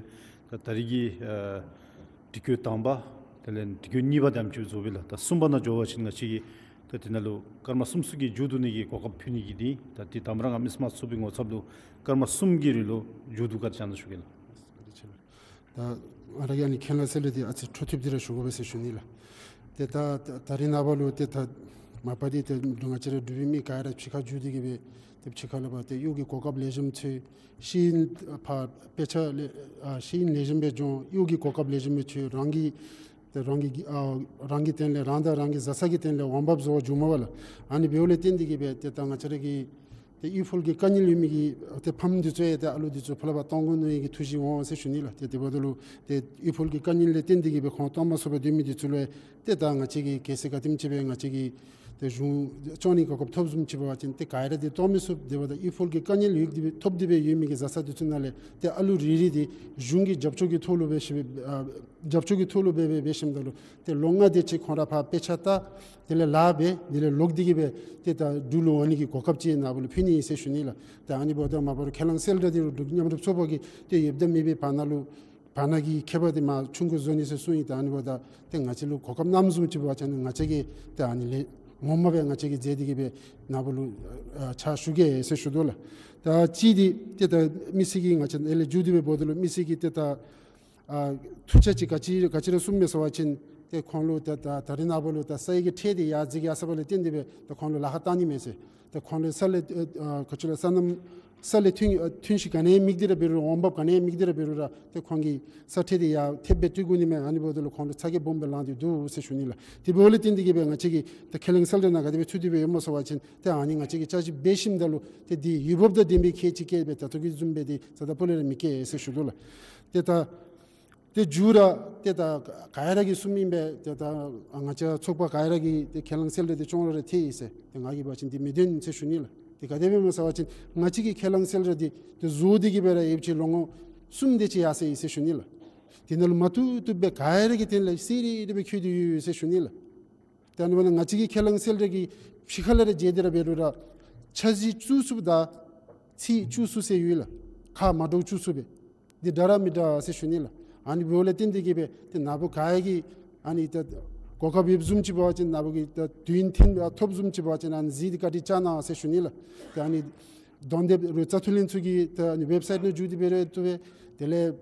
ད་ད་རིས་ཀྱི་ཨ་དྲི་བཀོད་དང་པ་དེ་ལས་དྲི་བཀོད་གཉིས་པ་དེམ་ཅིག་རྫོགས་པས་ལགས། ད་གསུམ་པ་ནང་འགྱོ་བ་ཅིན་ང་བཅས་ཀྱིས་ད་དེ་ནང་ལུ་སྐར་མ་གསུམ་ཚུ་གི་མཇུག་བསྡུ་ནི་གི་གོ་སྐབས་ཕུལ་ནི་གི་འདི་ད་འདི་དང་པ་ར་ང་མི་སེར་དམངས་ཚོགས་པའི་ངོ་ཚབ་ལུ་སྐར་མ་གསུམ་གྱི་རིང་ལུ་མཇུག་བསྡུ་བཀའ་དྲིན་བསྐྱང་གནང་ཞུ་གེ་ལགས། ད་ང་ར་གིས་ཨ་ནི་ཁས་བླངས་གསལ་ལེ་འདི་ཨ་ཙི་འཕྲོ་མཐུད་དེ་ར་ཞུ་དགོ་པས་ཟེར་ཞུ་ནི་ལགས། ཏེ་ད་ད་ད་རིས་ནངས་པ་ལུ་ཏེ་ད་མ་པ་འདི་ཏེ་ང་བཅས་ར་འབྲུག་པའི་མི་ག་ར་ཕྱི་ཁར་འགྱོ་སྟེ་གིས་སྦེ་ཏེ་ཕྱི་ཁ་ལས་ཕར་ཏེ་གཡོག་གི་གོ་སྐབས་ལེགས་ཤོམ་འཚོལ། ཤེས་ཡོན་ཕར་དཔེ་ཆ་ལེ་ཨ་ཤེས་ཡོན་ལེགས་ཤོམ་སྦེ་སྦྱོང་། གཡོག་གི་གོ་སྐབས་ལེགས་ཤོམ་སྦེ་འཚོལ། རང་གི་ཏེ་རང་གི་ཨ་རང་གི་སྟེང་ལས་རང་དང་རང་གི་བཟའ་ཚང་གི་སྟེང་ལས་འོང་འབབ་བཟོ་བར་འགྱོཝ་མས་པ་ལགས། ཨ་ནི་འབདཝ་ལས་བརྟེན་ཏེ་གིས་སྦེ་ཏེ་ད་ང་བཅས་ར་གི་ཏེ་གཡུས་ཕུལ་གྱི་དཀའ་ངལ་ཡོད་མི་གི་ཏེ་ཕམ་འདི་ཚུ་ཡང་ཏེ་ཨ་ལུ་འདི་ཚུ་ཕར་ལས་ཕར་གཏོང་དགོ་མནོ་ནི་གི་ཐུགས་བཞེད་འོང་ཟེར་ཞུ་ནི་ལགས། ཏེ་དེ་འབདཝ་ད་ལུ་ཏེ་གཡུས་ཕུལ་གྱི་དཀའ་ངལ་ལས་བརྟེན་ཏེ་གིས་སྦེ་ཁོང་གཏོང་མ་ཚུགས་པར་སྡོད་མི་འདི་ཚུ་ལུ་ཡང་ཏེ་ད་ང་བཅས་ཀྱིས་གལ་སྲིད་ག་དེམ་ཅིག་སྦེ་ང་བཅས་ཀྱིས་ཏེ་གཞུང་སྐྱོང་ནི་གོ་སྐབས་ཐོབ་བཟུམ་ཅིག་འབད་བ་ཅིན་ཏེ་ག་ར་འདི་གཏོང་མི་ཚུགས། དེ་འབདཝ་ད་གཡུས་ཕུལ་གྱི་དཀའ་ངལ་ཡོད་དེ་སྦེ་ཐོབ་སྟེ་སྦེ་ཡོད་མི་གི་བཟའ་ཚང་འདི་ཚུ་ནང་ལས་ཏེ་ཨ་ལུ་རེ་རེ་འདི་གཞུང་གི་རྒྱབ་སྐྱོར་གྱི་ཐོག་ལུ་འབད་ཞིནམ་ཨ་རྒྱབ་སྐྱོར་གྱི་ཐོག་ལུ་འབད་འབད་འབད་ཞིནམ་ད་ལུ་ཏེ་ལོ་ལྔ་དེ་ཅིག་ཁོང་ར་ཕར་དཔེ་ཆ་ལྟ། དེ་ལས་ལཱ་འབད། དེ་ལས་ལོག་སྟེ་གིས་སྦེ་ཏེ་ད་འབྲུག་ལུ་འོང་ནི་གི་གོ་སྐབས་ཅིག་ནཱ་བུ་ལུ་ཕུལ་ནི་ཨིན་ཟེར་ཞུ་ནི་ལགས། ཏེ་ཨ་ནི་འབདཝ་ད་མ་པ་རུ་ཁས་བླངས་གསལ་བསྒྲགས་འདི་རུ་འབྲུག་མཉམ་རུབ་ཚོགས་པ་གིས་ཏེ་ཡོདཔ་ད་མེད་པའི་བར་ན་ལུ་བར་ན་གི་ཁྱད་པར་འདི་མར་ཆུང་ཀུ་བཟོ་ནི་ཟེར་གསུངས་ཡི། ད་ཨ་ནི་འབདཝ་ད་ཏེ་ང་བཅས་ལུ་གོ་སྐབས་གནངམ་བཟུམ་ཅིག་འབད་བ་ཅིན་ང་བཅས་ཀྱིས་ཏེ་ཨ་ནི་ལས་ངོ་མ་སྦེ་ང་བཅས་ཀྱིས་མཛད་དེ་གིས་སྦེ་ནཱ་བུ་ལུ་ཨ་ཕྱག་ཞུ་གེ་ཟེར་ཞུ་དོ་ལགས། ད་གཅིག་འདི་ཏེ་ད་མི་སེར་གྱིས་ང་བཅས་ཨེ་ལས་མཇུག་བསྡུ་སྦེ་འབདཝ་ད་ལུ་མི་སེར་གྱིས་ཏེ་ད་ཨ་ཐུགས་འཆར་ཅིག་ག་ཅི་ག་ཅི་ར་གསུངམ་མས་ཟེར་བ་ཅིན་ ཏེ་ཁོང་ལུ་ད་ད་ད་རེས་ནངས་པ་ལུ་ད་ས་ཡི་གི་ཁྲལ་འདི་ཡར་འཛེགས་ཡར་སོངམ་ལས་བརྟེན་ཏེ་སྦེ་ད་ཁོང་ལུ་ལཱ་ཁག་བཏང་ནི་མས་ཟེར། ད་ཁོང་ལུ་ས་ལས་ཨ་ག་ཅི་ལོ་སོ་ནམ་ས་ལས་ཐོན་ཨ་ཐོན་ཤིང་ག་ནི་ཡང་མེད་དེ་ར་འབད་རུང་འོང་འབབ་ག་ནི་ཡང་མེད་དེ་ར་འབད་རུང་ར་ཏེ་ཁོང་གི་ས་ཁྲལ་འདི་ཡར་ཐེབས་སྦེ་སྤྲོད་དགོ་ནི་མས། ཨ་ནི་འབདཝ་ད་ལུ་ཁོང་ལུ་ཚ་གྱང་སྦོམ་སྦེ་ལངས་ཏེ་འདུག་ཟེར་ཞུ་ནི་ལགས། དེ་འབདཝ་ལས་བརྟེན་ཏེ་གིས་སྦེ་ང་བཅས་ཀྱི་ད་ཁས་བླངས་གསལ་བསྒྲགས་ནང་ག་དེ་སྦེ་ཚུད་དེ་སྦེ་ཡོདཔ་སྨོ་ཟེར་བ་ཅིན་ཏེ་ཨ་ནི་ང་བཅས་ཀྱིས་དཔྱད་ཞིབ་འབད་ཞིནམ་ད་ལུ་ཏེ་འདི་འོས་འབབ་དང་ལྡན་པའི་ཁལ་ཅིག་བཀལ་སྦེ་ད་ལྟོ་གི་བཟུམ་སྦེ་འདི་རྩ་དང་སྤུ་ལས་ར་མི་བཀལ་ཟེར་ཞུ་དོ་ལགས། ཏེ་ད་ཏེ་མཇུག་ར་ཏེ་ད་ག་ར་གིས་གསུངམ་ཨིན་པས། ཏེ་ད་ང་བཅས་ཚོགས་པ་ག་ར་གིས་ཏེ་ཁས་བླངས་གསལ་བསྒྲགས་འདི་སྐྱོང་ར་ར་ཐལ་ཡི་ཟེར། ཏེ་ང་གིས་འབད་བ་ཅིན་འདི་མི་འདོན་ཟེར་ཞུ་ནི་ལགས། ཏེ་ག་དེ་སྦེ་སྨོ་ཟེར་བ་ཅིན་ང་བཅས་ཀྱི་ཁས་བླངས་གསལ་བསྒྲགས་འདི་ཏེ་བཟོ་སྟེ་གིས་སྦེ་ར་ཡོདཔ་ཅིག་ལོ་ངོ་གསུམ་དེ་ཅིག་ཡར་སོང་ཡི་ཟེར་ཞུ་ནི་ལགས། དེ་ནང་ལུ་མ་བཏུབ་བཏུབ་སྦེ་ག་ར་གི་དོན་ལས་གསལ་རི་རི་སྦེ་འཁོད་དེ་ཡོད་ཟེར་ཞུ་ནི་ལགས། ཏེ་ཨ་ནི་འབདཝ་ད་ང་བཅས་ཀྱི་ཁས་བླངས་གསལ་བསྒྲགས་ཀྱི་ཕྱི་ཁ་ལས་ར་མཇལ་ཏེ་ར་འབད་རུང་ར་འཆར་གཞི་བཅུ་གསུམ་དང་ཚིག་བཅུ་གསུམ་ཟེར་ཡོད་ལགས། ཁ་མ་འདྲཝ་བཅུ་གསུམ་སྦེ་འདི་འདྲ་ར་མི་འདྲ་ཟེར་ཞུ་ནི་ལགས། ཨ་ནི་འབདཝ་ལས་བརྟེན་ཏེ་གིས་སྦེ་ཏེ་ནཱ་བུ་ག་ར་གིས་ཨ་ནི་ད་གོ་སྐབས་ཡོདཔ་བཟུམ་ཅིག་འབད་བ་ཅིན་ནཱ་བུ་གིས་ད་དུས་ཡུན་ཐེངས་ཐོབ་བཟུམ་ཅིག་འབད་བ་ཅིན་ཨ་ནི་གཟིགས་ཏེ་བཀའ་དྲིན་བསྐྱང་གནང་ཟེར་ཞུ་ནི་ལགས། ཏེ་ཨ་ནི་གདོང་དེབ་རུ་བཙག་འཐུ་ལྷན་ཚོགས་ཀྱི་ད་ཨ་ནི་ཝེབ་སའིཊ་ནང་བརྒྱུད་དེ་འབད་རུང་བཏུབ་པས། དེ་ལས་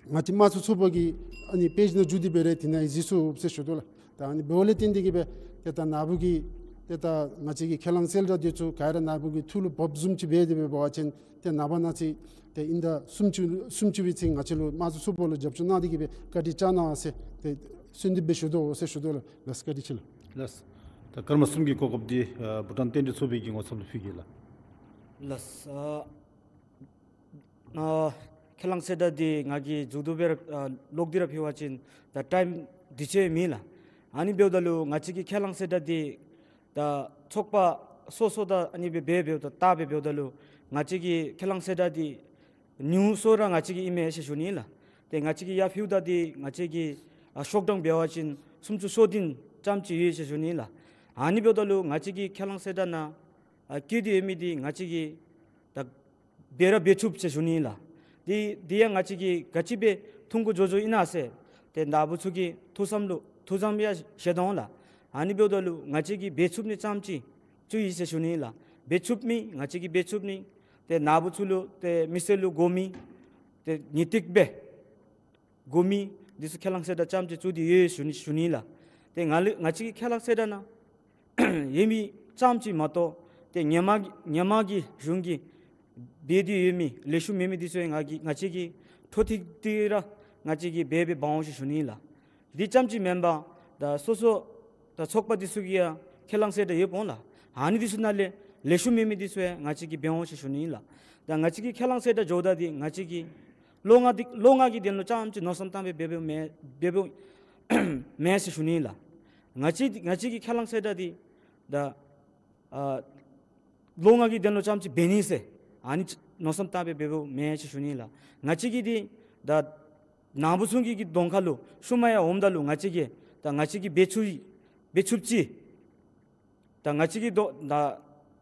ང་བཅས་དམངས་གཙོ་ཚོགས་པ་གི་ཨ་ནི་པེཇ་ནང་བརྒྱུད་དེ་འབད་རུང་དེ་ནང་གཟིགས་ཚུགས་ཟེར་ཞུ་དོ་ལགས། ད་ཨ་ནི་འབདཝ་ལས་བརྟེན་ཏེ་གིས་སྦེ་ཏེ་ད་ནཱ་བུ་གིས་ཏེ་ད་ང་བཅས་ཀྱི་ཁས་བླངས་གསལ་བསྒྲགས་འདི་ཚུ་ག་ར་ནཱ་བུ་གི་ཐུགས་ལུ་བབས་བཟུམ་ཅིག་འབད་དེ་སྦེ་འབད་བ་ཅིན་ཏེ་ནངས་པ་གནངས་ཚེ་ཏེ་ཨིན་ཟླ་སུམ་ཅུ་སུམ་ཅུ་པའི་ཚེ་ང་བཅས་ལུ་དམངས་གཙོ་ཚོགས་པ་ལུ་རྒྱབ་སྐྱོར་གནང་སྟེ་གིས་སྦེ་བཀའ་དྲིན་བསྐྱང་གནང་ཟེར་ཏེ་གསོལ་འདེབས་སྦེ་ཞུ་དོ་ཟེར་ཞུ་དོ་ལགས། ལགས་བཀའ་དྲིན་ཆེ་ལགས། ལགས། ད་སྐར་མ་གསུམ་གྱི་གོ་སྐབས་འདི་ཨ་བྷུ་ཊཱན་བསྟན་འགྲོའི་ཚོགས་པའི་གི་ངོ་ཚབ་ལུ་ཕུལ་གེ་ལགས། ལགས། ཨ་ཨ་ཁས་བླངས་གསལ་བསྒྲགས་འདི་ང་གིས་མཇུག་བསྡུ་སྦེ་ར་ཨ་ལོག་སྟེ་ར་ཕུལ་བ་ཅིན་ད་ཊའིམ་དུས་ཚོད་མེད་ལགས། ཨ་ནི་འབདཝ་ད་ལུ་ང་བཅས་ཀྱི་ཁས་བླངས་གསལ་བསྒྲགས་འདི་ད་ཚོགས་པ་སོ་སོ་དང་ཨ་ནི་སྦེ་འབད་འབདཝ་ད་བལྟ་སྦེ་འབདཝ་ད་ལུ་ང་བཅས་ཀྱི་ཁས་བླངས་གསལ་བསྒྲགས་འདི་ཉུང་སུ་ར་ང་བཅས་ཀྱི་ཨིན་མས་ཟེར་ཞུ་ནི་ལགས། ཏེ་ང་བཅས་ཀྱིས་ཡར་ཕུལཝ་ད་འདི་ང་བཅས་ཀྱི་ཨ་ཤོག་གྲངས་འབད་བ་ཅིན་སུམ་ཅུ་སོ་བདུན་ཙམ་ཅིག་ཡོད་ཟེར་ཞུ་ནི་ལགས། ཨ་ནི་འབདཝ་ད་ལུ་ང་བཅས་ཀྱི་ཁས་བླངས་གསལ་བསྒྲགས་ནང་ཨ་བཀོད་དེ་ཡོད་མི་འདི་ང་བཅས་ཀྱིས་ད་འབད་ར་འབད་ཚུགས་ཟེར་ཞུ་ནི་ལགས། འདི་འདི་ཡང་ང་བཅས་ཀྱིས་ག་ཅི་སྦེ་ཐུང་ཀུ་ཇོ་ཇོ་ཨིན་ན་ཟེར་ཏེ་ནཱ་བུ་ཚུ་གི་ཐུགས་བསམ་ལུ་ཐུགས་བསམ་ཡང་བཞེས་དོ་ལགས། ཨ་ནི་འབདཝ་ད་ལུ་ང་བཅས་ཀྱིས་འབད་ཚུགས་ནི་ཙམ་ཅིག་བཙུགས་ཡི་ཟེར་ཞུ་ནི་ལགས། འབད་ཚུགས་མི་ང་བཅས་ཀྱིས་འབད་ཚུགས་ནི་ཏེ་ནཱ་བུ་ཚུ་ལུ་ཏེ་མི་སེར་ལུ་དགོ་མི་ཏེ་ངེས་ཏིག་སྦེ་དགོ་མི་འདི་ཚུ་ཁས་བླངས་གསལ་བསྒྲགས་ཙམ་ཅིག་བཙུགས་ཏེ་ཡོད་ཟེར་ཞུ་ནི་ཞུ་ནི་ལགས། ཏེ་ང་ལུ་ང་བཅས་ཀྱི་ཁས་བླངས་གསལ་བསྒྲགས་ནང་ཡོད་མི་ཙམ་ཅིག་མ་གཏོགས་ཏེ་ཧེ་མ་ཧེ་མ་གི་གཞུང་གིས་འབད་དེ་ཡོད་མི་ལེགས་ཤོམ་མེད་མི་འདི་ཚུ་ཡང་ང་གིས་ང་བཅས་ཀྱིས་འཕྲོ་མཐུད་དེ་ར་ང་བཅས་ཀྱིས་འབད་འབདཝ་འོང་ཟེར་ཞུ་ནི་ལགས། འདི་ཙམ་ཅིག་མེན་པར་ད་སོ་སོ་ད་ཚོགས་པ་འདི་ཚུ་གི་ཡང་ཁས་བླངས་གསལ་བསྒྲགས་ཡོདཔ་འོང་ལགས། ཨ་ནི་འདི་ཚུ་ནང་ལས་ལེགས་ཤོམ་མེད་མི་འདི་ཚུ་ཡང་ང་བཅས་ཀྱིས་འབདཝ་འོང་ཟེར་ཞུ་ནི་ལགས། ད་ང་བཅས་ཀྱི་ཁས་བླངས་གསལ་བསྒྲགས་འགྱོཝ་ད་འདི་ང་བཅས་ཀྱིས་ལོ་ལྔ་འདི་ལོ་ལྔ་གི་དོན་ལུ་ཙམ་ཅིག་མནོ་བསམ་བཏང་སྦེ་འབད་འབདཝ་མེན་འབད་འབདཝ་མེན་ཟེར་ཞུ་ནི་ལགས། ང་བཅས་ང་བཅས་ཀྱི་ཁས་བླངས་གསལ་བསྒྲགས་འདི་ད་ཨ་ལོ་ལྔ་གི་དོན་ལུ་ཙམ་ཅིག་འབད་ནི་ཟེར་ཨ་ནི་མནོ་བསམ་བཏང་སྦེ་འབད་འབདཝ་མེན་ཟེར་ཞུ་ནི་ལགས། ང་བཅས་ཀྱིས་འདི་ད་ནཱ་བུ་ཚུ་གི་གི་གདོང་ཁ་ལུ་ཤུལ་མ་ཡར་འོངམ་ད་ལུ་ང་བཅས་ཀྱིས་ད་ང་བཅས་ཀྱིས་འབད་ཚུགས་འབད་ཚུགསཔ་ཅིག་ད་ང་བཅས་ཀྱི་གདོང་ད་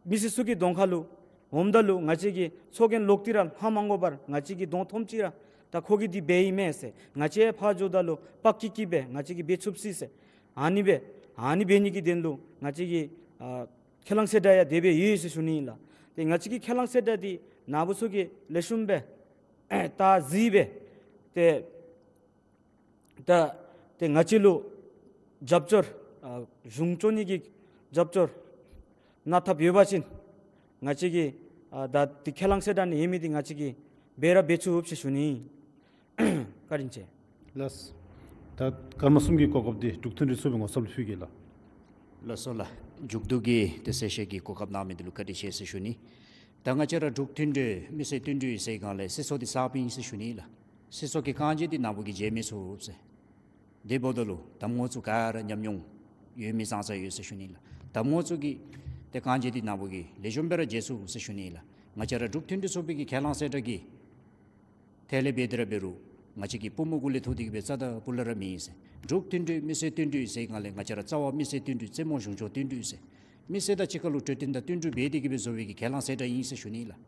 མི་སེར་ཚུ་གི་གདོང་ཁ་ལུ་འོངམ་ད་ལུ་ང་བཅས་ཀྱིས་ཚོགས་རྒྱན་ལོག་སྟེ་ར་ལྷང་མ་དགོ་པར་ང་བཅས་ཀྱིས་གདོང་མཐོངམ་ཅིག་ར་ད་ཁོ་གིས་འདི་འབད་ཡི་མས་ཟེར་ང་བཅས་ཕར་འགྱོཝ་ད་ལུ་པག་ཀི་ཀི་སྦེ་ང་བཅས་ཀྱིས་འབད་ཚུགས་ཅི་ཟེར་ཨ་ནི་སྦེ་ཨ་ནི་འབད་ནི་གི་དོན་ལུ་ང་བཅས་ཀྱི་ཨ་ཁས་བླངས་གསལ་བསྒྲགས་ཡང་དེ་སྦེ་ཡོད་ཟེར་ཞུ་ནི་ཨིན་ལགས། ཏེ་ང་བཅས་ཀྱི་ཁས་བླངས་གསལ་བསྒྲགས་འདི་ནཱ་བུ་ཚུ་གིས་ལེགས་ཤོམ་སྦེ་ད་གཟིགས་སྦེ་ཏེ་ད་ཏེ་ང་བཅས་ལུ་རྒྱབ་སྐྱོར་ཨ་གཞུང་སྐྱོང་ནི་གི་རྒྱབ་སྐྱོར་གནང་ཐབས་ཡོད་པ་ཅིན་ང་བཅས་ཀྱིས་ཨ་ད་འདི་ཁས་བླངས་གསལ་བསྒྲགས་ནང་ཡོད་མི་འདི་ང་བཅས་ཀྱིས་འབད་ར་འབད་ཚུགས་ཟེར་ཞུ་ནི། བཀའ་དྲིན་ཆེ། ལགས། ད་སྐར་མ་གསུམ་གྱི་གོ་སྐབས་འདི་འབྲུག་མཐུན་སྒྲིལ་ཚོགས་པའི་ངོ་ཚབ་ལུ་ཕུལ་གེ་ལགས། ལགས་སོ་ལགས། མཇུག་བསྡུ་གི་ཏེ་གསལ་བཤད་ཀྱི་གོ་སྐབས་གནང་མི་འདི་ལུ་བཀའ་དྲིན་ཆེ་ཟེར་ཞུ་ནི། ད་ང་བཅས་ར་འབྲུག་མཐུན་སྒྲིལ་མི་སེར་མཐུན་སྒྲིལ་ཟེར་སྒང་ལས་སྲིད་ཚོགས་འདི་གསརཔ་ཨིན་ཟེར་ཞུ་ནི་ལགས། སྲིད་ཚོགས་ཀྱི་རྐང་རྗེས་འདི་ནཱ་བུ་གིས་མཇལ་མི་ཚུགས་ཟེར། དེ་འབདཝ་ད་ལུ་གདམ་ངོ་ཚུ་ག་ར་ཉམས་མྱོང་ཡོད་མི་ཙང་ཙང་ཡོད་ཟེར་ཞུ་ནི་ལགས། གདམ་ངོ་ཚུ་གིས་ཏེ་རྐང་རྗེས་འདི་ནཱ་བུ་གིས་ལེགས་ཤོམ་སྦེ་ར་མཇལ་ཚུགས་ཟེར་ཞུ་ནི་ལགས། ང་བཅས་ར་འབྲུག་མཐུན་སྒྲིལ་ཚོགས་པའི་གི་ཁས་བླངས་གསལ་བསྒྲགས་ཀྱི་ཐད་ལས་འབད་དེ་ར་འབད་རུང་ང་བཅས་ཀྱི་པུས་མོ་གུ་ལས་ཐུག་སྟེ་གིས་སྦེ་རྩ་དང་སྤུ་ལས་ར་མེད་ཟེར། འབྲུག་མཐུན་སྒྲིལ་མི་སེར་མཐུན་སྒྲིལ་ཟེར་སྒང་ལས་ང་བཅས་ར་རྩ་བ་མི་སེར་མཐུན་སྒྲིལ་རྩེ་མོ་གཞུང་ཕྱོགས་མཐུན་སྒྲིལ་ཟེར། མི་སེར་དང་གཅིག་ཁར་ལུ་འཕྲོད་བསྟེན་དང་བསྟུན་གྲོས་འབད་དེ་གིས་སྦེ་བཟོ་བའི་གི་ཁས་བླངས་གསལ་བསྒྲགས་ཨིན་ཟེར་ཞུ་ནི་ལགས།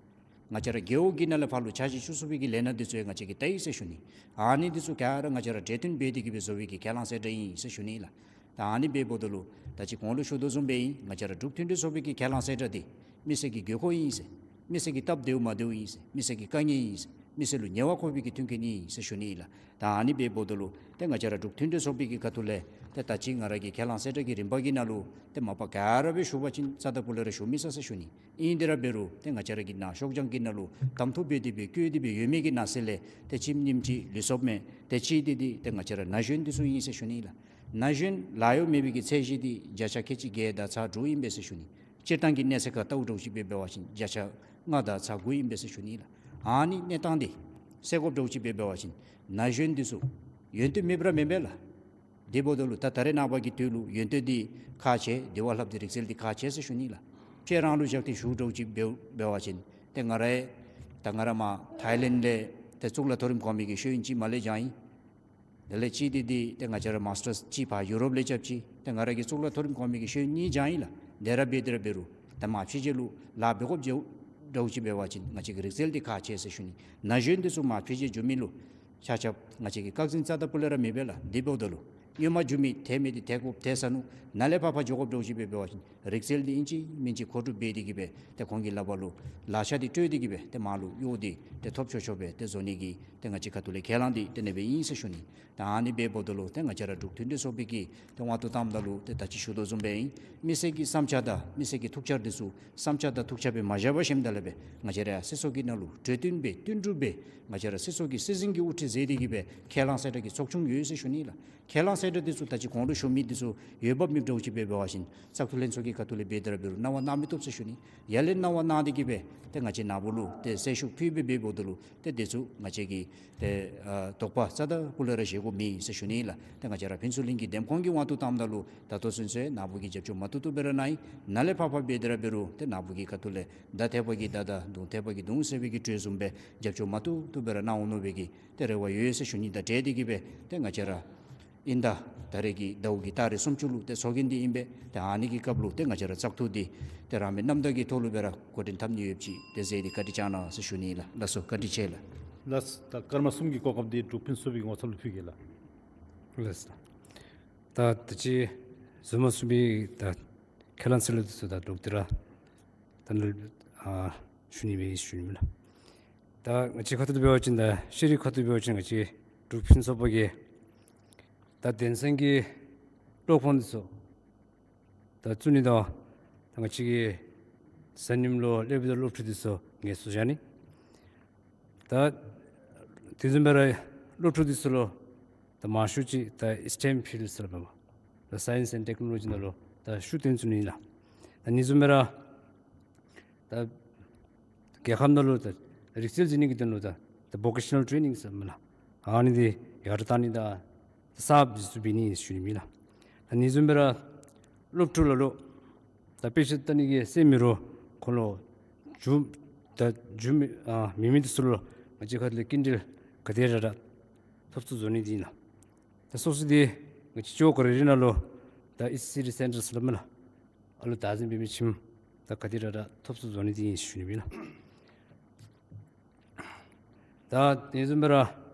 ང་བཅས་ར་རྒེད་འོག་གི་ནང་ལས་ཕར་ལུ་འཆར་གཞི་བཅུ་གསུམ་པའི་གི་ལས་སྣ་འདི་ཚུ་ཡང་ང་བཅས་ཀྱིས་བལྟ་ཡི་ཟེར་ཞུ་ནི། ཨ་ནི་འདི་ཚུ་ག་ར་ང་བཅས་ར་འབྲེལ་མཐུད་འབད་དེ་གིས་སྦེ་བཟོ་བའི་གི་ཁས་བླངས་གསལ་བསྒྲགས་ཨིན་ཟེར་ཞུ་ནི་ལགས། ད་ཨ་ནི་འབདཝ་ད་ལུ་ད་ཅི་གོང་ལུ་ཞུ་དོ་བཟུམ་སྦེ་ཨིན། ང་བཅས་ར་འབྲུག་མཐུན་སྒྲིལ་ཚོགས་པའི་གི་ཁས་བླངས་གསལ་བསྒྲགས་འདི་མི་སེར་གྱི་དགོས་མཁོ་ཨིན་ཟེར། མི་སེར་གྱི་སྟབས་བདེཝ་མ་བདེཝ་ཨིན་ཟེར། མི་སེར་གྱི་དཀའ་ངལ་ཨིན་ཟེར། མི་སེར་ལུ་ཉེ་བ་འཁོར་བའི་གི་མཐུན་རྐྱེན་ཨིན་ཟེར་ཞུ་ནི་ཨིན་ལགས། ད་ཨ་ནི་འབདཝ་ད་ལུ་ཏེ་ང་བཅས་ར་འབྲུག་མཐུན་སྒྲིལ་ཚོགས་པའི་གི་ཁ་ཐུག་ལས་ཏེ་ད་ཅི་ང་ར་གིས་ཁས་བླངས་གསལ་བསྒྲགས་ཀྱི་རིམ་པ་གི་ནང་ལུ་ཏེ་མ་པ་ག་ར་སྦེ་ཞུ་བ་ཅིན་རྩ་དང་སྤུ་ལས་ར་ཞུ་མི་ཚར་ཟེར་ཞུ་ནི། ཨིན་དེ་ར་འབད་རུང་ཏེ་ང་བཅས་ར་གི་ནཱ་ཤོག་བྱང་གི་ནང་ལུ་གདམ་འཐུ་འབད་དེ་སྦེ་བཀོད་དེ་སྦེ་ཡོད་མི་གི་ནང་གསེས་ལས་ཏེ་གཅིག་ཉིནམ་གཅིག་ལུས་སོངམ་མས། ཏེ་གཅིག་འདི་འདི་ཏེ་ང་བཅས་ར་ན་གཞོན་འདི་ཚུ་ཨིན་ཟེར་ཞུ་ནི་ཨིན་ལགས། ན་གཞོན་ལཱ་གཡོག་མེད་པའི་གི་ཚད་གཞི་འདི་བརྒྱ་ཆ་ཁལ་གཅིག་བརྒྱད་དང་ཚག་དྲུག་ཨིན་པས་ཟེར་ཞུ་ནི། སྤྱིར་བཏང་གི་གནས་ཚད་ཁར་བལྟཝ་འདྲཝ་ཅིག་སྦེ་འབད་བ་ཅིན་བརྒྱ་ཆ་ལྔ་དང་ཚག་དགུ་ཨིན་པས་ཟེར་ཞུ་ནི་ལགས། ཨ་ནི་གནས་སྟངས་འདི་སེལ་དགོཔ་འདྲཝ་ཅིག་སྦེ་འབད་བ་ཅིན་ན་གཞོན་འདི་ཚུ་ཡོན་ཏན་མེདཔ་ར་མེན་པས་ལགས། དེ་འབདཝ་ད་ལུ་ད་ད་རེས་ནངས་པ་གི་དུས་ལུ་ཡོན་ཏན་འདི་ཁག་ཆེ། དེ་བ་ལྷགཔ་འདི་རིག་རྩལ་འདི་ཁག་ཆེ་ཟེར་ཞུ་ནི་ལགས། ཁྱེད་རང་ལུ་བཞག་སྟེ་ཞུཝ་འདྲཝ་ཅིག་འབད་འབད་བ་ཅིན་ཏེ་ང་ར་ད་ང་ར་མར་ཐའི་ལེནཌ་ལས་ཏེ་གཙུག་ལག་མཐོ་རིམ་གོང་མའི་གི་ཤེས་ཡོན་ཅིག་མར་ལས་སྦྱངས་ཡི། དེ་ལས་གཅིག་འདི་འདི་ཏེ་ང་བཅས་ར་མཱསི་ཊརསི་ཅིག་ཕར་ཡུ་རོབ་ལས་རྐྱབ་ཅི། ཏེ་ང་ར་གིས་གཙུག་ལག་མཐོ་རིམ་གོང་མའི་གི་ཤེས་ཡོན་གཉིས་སྦྱངས་ཡི་ལགས། དེ་ར་འབད་དེ་ར་འབད་རུང་ད་མར་ཕྱི་རྒྱལ་ལུ་ལཱ་འབད་དགོཔ་འདྲཝ་ཅིག་འབད་བ་ཅིན་ང་བཅས་ཀྱི་རིག་རྩལ་འདི་ཁག་ཆེ་ཟེར་ཞུ་ནི། ན་གཞོན་འདི་ཚུ་མར་ཕྱི་རྒྱལ་འགྱོ་མི་ལུ་ཆ་ཁྱབ་ང་བཅས་ཀྱི་བཀག་འཛིན་རྩ་དང་སྤུ་ལས་ར་མེད་པས་ལགས། དེ་འབདཝ་ད་ལུ་སྔོན་མ་འགྱོ་མི་ཐལ་མི་འདི་ཐལ་དགོཔ་ཐལ་ཚར་ནུག། ནཱ་ལས་ཕར་ཕར་འགྱོ་དགོཔ་འདྲཝ་ཅིག་སྦེ་འབད་བ་ཅིན་རིག་རྩལ་འདི་ཨིན་ཅི་མིན་ཅི་མཁོ་སྒྲུབ་འབད་དེ་གིས་སྦེ་ཏེ་ཁོང་གི་ལག་པར་ལུ་ལག་ཆ་འདི་སྤྲོད་དེ་གིས་སྦེ་ཏེ་མར་ལུ་གཡོག་འདི་ཏེ་ཐོབ་ཆོག་ཆོག་སྦེ་ཏེ་བཟོ་ནི་གི་ཏེ་ང་བཅས་ཁ་ཐུག་ལས་ཁས་བླངས་འདི་ཏེ་ཨ་ནི་སྦེ་འབདཝ་ད་ལུ་ཏེ་ང་བཅས་ར་འབྲུག་མཐུན་སྒྲིལ་ཚོགས་པའི་གི་ཏེ་དབང་དུ་བཏངམ་ད་ལུ་ཏེ་ད་ཅི་ཞུ་དོ་བཟུམ་སྦེ་ཨིན། མི་སེར་གྱི་བསམ་འཆར་དང་མི་སེར་གྱི་ཐུགས་འཆར་འདི་ཚུ་བསམ་འཆར་དང་ཐུགས་འཆར་སྦེ་མ་བཞག་པར་ཞིནམ་ད་ལས་སྦེ་ང་བཅས་ར་སྲིད་ཚོགས་ཀྱི་ནང་ལུ་གྲོས་བསྟུན་སྦེ་བསྟུན་གྲོས་སྦེ་ང་བཅས་ར་སྲིད་ཚོགས་ཀྱི་སྲིད་འཛིན་གྱི་དབུ་ཁྲིད་མཛད་དེ་གིས་སྦེ་ཁས་བླངས་གསལ་བསྒྲགས་ཀྱི་ཚོགས་ཆུང་ཡོད་ཟེར་ཞུ་ནི་ལགས། ཁས་བླངས་གསལ་བསྒྲགས་འདི་ཚུ་ད་ཅི་གོང་ལུ་ཞུ་མི་འདི་ཚུ་འོས་འབབ་མེདཔ་འདྲཝ་ཅིག་སྦེ་འབད་བ་ཅིན་བཙག་འཐུ་ལྷན་ཚོགས་ཀྱི་ཁ་ཐུག་ལས་འབད་དེ་ར་འབད་རུང་གནང་བ་གནང་མི་བཏུབ་ཟེར་ཞུ་ནི། ཡར་ལས་གནང་བ་གནང་སྟེ་གིས་སྦེ་ཏེ་ང་བཅས་ནཱ་བུ་ལུ་ཏེ་གསལ་ཞུ་ཕུལ་སྦེ་འབད་འབདཝ་ད་ལུ་ཏེ་འདི་ཚུ་ང་བཅས་ཀྱིས་ཏེ་ཨ་དོགས་པ་རྩ་དང་སྤུ་ལས་ར་བཞེས་དགོཔ་མེད་ཟེར་ཞུ་ནི་ལགས། ཏེ་ང་བཅས་ར་ཕུན་ཚོགས་གླིང་གི་འདེམས་ཁོངས་ཀྱི་དབང་དུ་བཏངམ་ད་ལུ་ད་ལྟོ་ཚུན་ཚོད་ནཱ་བུ་གིས་རྒྱབ་སྐྱོར་མ་བཏུབ་བཏུབ་སྦེ་ར་གནང་ཡི། ནཱ་ལས་ཕར་ཕར་འབད་དེ་ར་འབད་རུང་ཏེ་ནཱ་བུ་གི་ཁ་ཐུག་ལས་མདའ་ཐེབས་པ་གིས་མདའ་དང་མདུང་ཐེབས་པ་གིས་མདུང་ཟེར་བའི་གི་གྲོས་བཟུམ་སྦེ་རྒྱབ་སྐྱོར་མ་བཏུབ་བཏུབ་སྦེ་ར་གནང་འོང་མནོ་བའི་གི་ཏེ་རེ་བ་ཡོད་ཟེར་ཞུ་ནི་དང་འབྲེལ་ཏེ་གིས་སྦེ་ཏེ་ང་བཅས་ར་དབྱིན་ཟླ་ད་རེས་ཀྱི་ཟླཝ་གི་ཏ་རིག་སུམ་ཅུ་ལུ་ཏེ་ཚོགས་རྒྱན་འདི་ཨིན་པས། ཏེ་ཨ་ནི་གི་སྐབས་ལུ་ཏེ་ང་བཅས་ར་བཙག་འཐུ་འདི་ཏེ་རང་མི་རྣམ་དག་གི་ཐོག་ལུ་སྦེ་ར་འགོ་འདྲེན་འཐབ་ནི་ཡོདཔ་ཅིག་ཏེ་མཛད་དེ་བཀའ་དྲིན་བསྐྱང་གནང་ཟེར་ཞུ་ནི་ལགས། ལགས་སོ་བཀའ་དྲིན་ཆེ་ལགས། ལགས་ད་སྐར་མ་གསུམ་གྱི་གོ་སྐབས་འདི་འབྲུག་ཕུན་ཚོགས་པའི་ངོ་ཚབ་ལུ་ཕུལ་གེ་ལགས། ལགས་ད་ད་ཅི་བཟུམ་མ་གསུངས་པའི་ད་ཁས་བླངས་གསལ་བསྒྲགས་འདི་ཚུ་ད་ལོག་སྟེ་ར་ད་ནཱ་ཨ་ཞུ་ནི་སྦེ་ཞུ་ནི་མས་ལགས། ད་ང་བཅས་ཁ་ཐུག་ཏུ་འབད་བ་ཅིན་ད་ཤེས་རིག་ཁ་ཐུག་འབད་བ་ཅིན་ང་བཅས་འབྲུག་ཕུན་ཚོགས་པ་གིས་ད་དེང་སང་གི་ཀློག་ཁང་འདི་ཚུ་ད་བཙུགས་ནི་དང་ད་ང་བཅས་ཀྱི་གཟའ་ཉིམ་ལུ་སློབ་དཔོན་དང་སློབ་ཕྲུག་འདི་ཚུ་ངལ་གསོ་བཞག་ནི། ད་དེ་བཟུམ་སྦེ་ར་སློབ་ཕྲུག་འདི་ཚུ་ལུ་ད་མང་ཤོས་ཅིག་ད་སི་ཊེམ་ཕིལཌ་ཟེར་སླབ་པས། ད་སའིནསི་ཨེནཌ་ཊེཀ་ནོ་ལོ་ཇི་ནང་ལུ་ད་ཤུགས་བཏོན་ཚུགས་ནི་ཨིན་ལགས། ད་དེ་བཟུམ་སྦེ་ར་ད་རྒྱལ་ཁབ་ནང་ལུ་ད་རིག་རྩལ་འཛིན་ནི་གི་དོན་ལུ་ད་ད་བོ་ཀེ་ཤ་ནཱལ་ཊེ་ནིང་ཟེར་སླབ་མས་ལགས། ཨ་ནི་འདི་ཡར་བཏང་ནི་དང་གསརཔ་འཛུགས་འབད་ནི་ཟེར་ཞུ་ནི་ཨིན་ལགས། ད་དེ་བཟུམ་སྦེ་ར་སློབ་ཕྲུག་ལུ་ལུ་ད་དཔེ་ཆ་ལྟ་ནི་གི་སེམས་མེད་རུང་ཁོང་ལུ་འཇུ་ད་འཇུ་མི་ཨ་མེད་མི་འདི་ཚུ་ལུ་ང་བཅས་ཁ་ཐུག་ལས་སྐྱིན་འགྲུལ་ག་དེ་ར་ར་ཐོབ་ཚུགསཔ་བཟོ་ནི་འདི་ཨིན་ལགས། ད་སོ་སོ་འདི་ང་བཅས་ལྕོག་ག་རི་རི་ནང་ལུ་ད་ཨིསཊ་སི་ཊི་སེན་ཊར་ཟེར་སླབ་མས་ལགས། ཨ་ལུ་བདག་འཛིན་འབད་མི་ཁྱིམ་ད་ག་དེ་ར་ར་ཐོབ་ཚུགསཔ་བཟོ་ནི་འདི་ཨིན་ཟེར་ཞུ་ནི་ཨིན་ལགས། ད་དེ་བཟུམ་སྦེ་ར་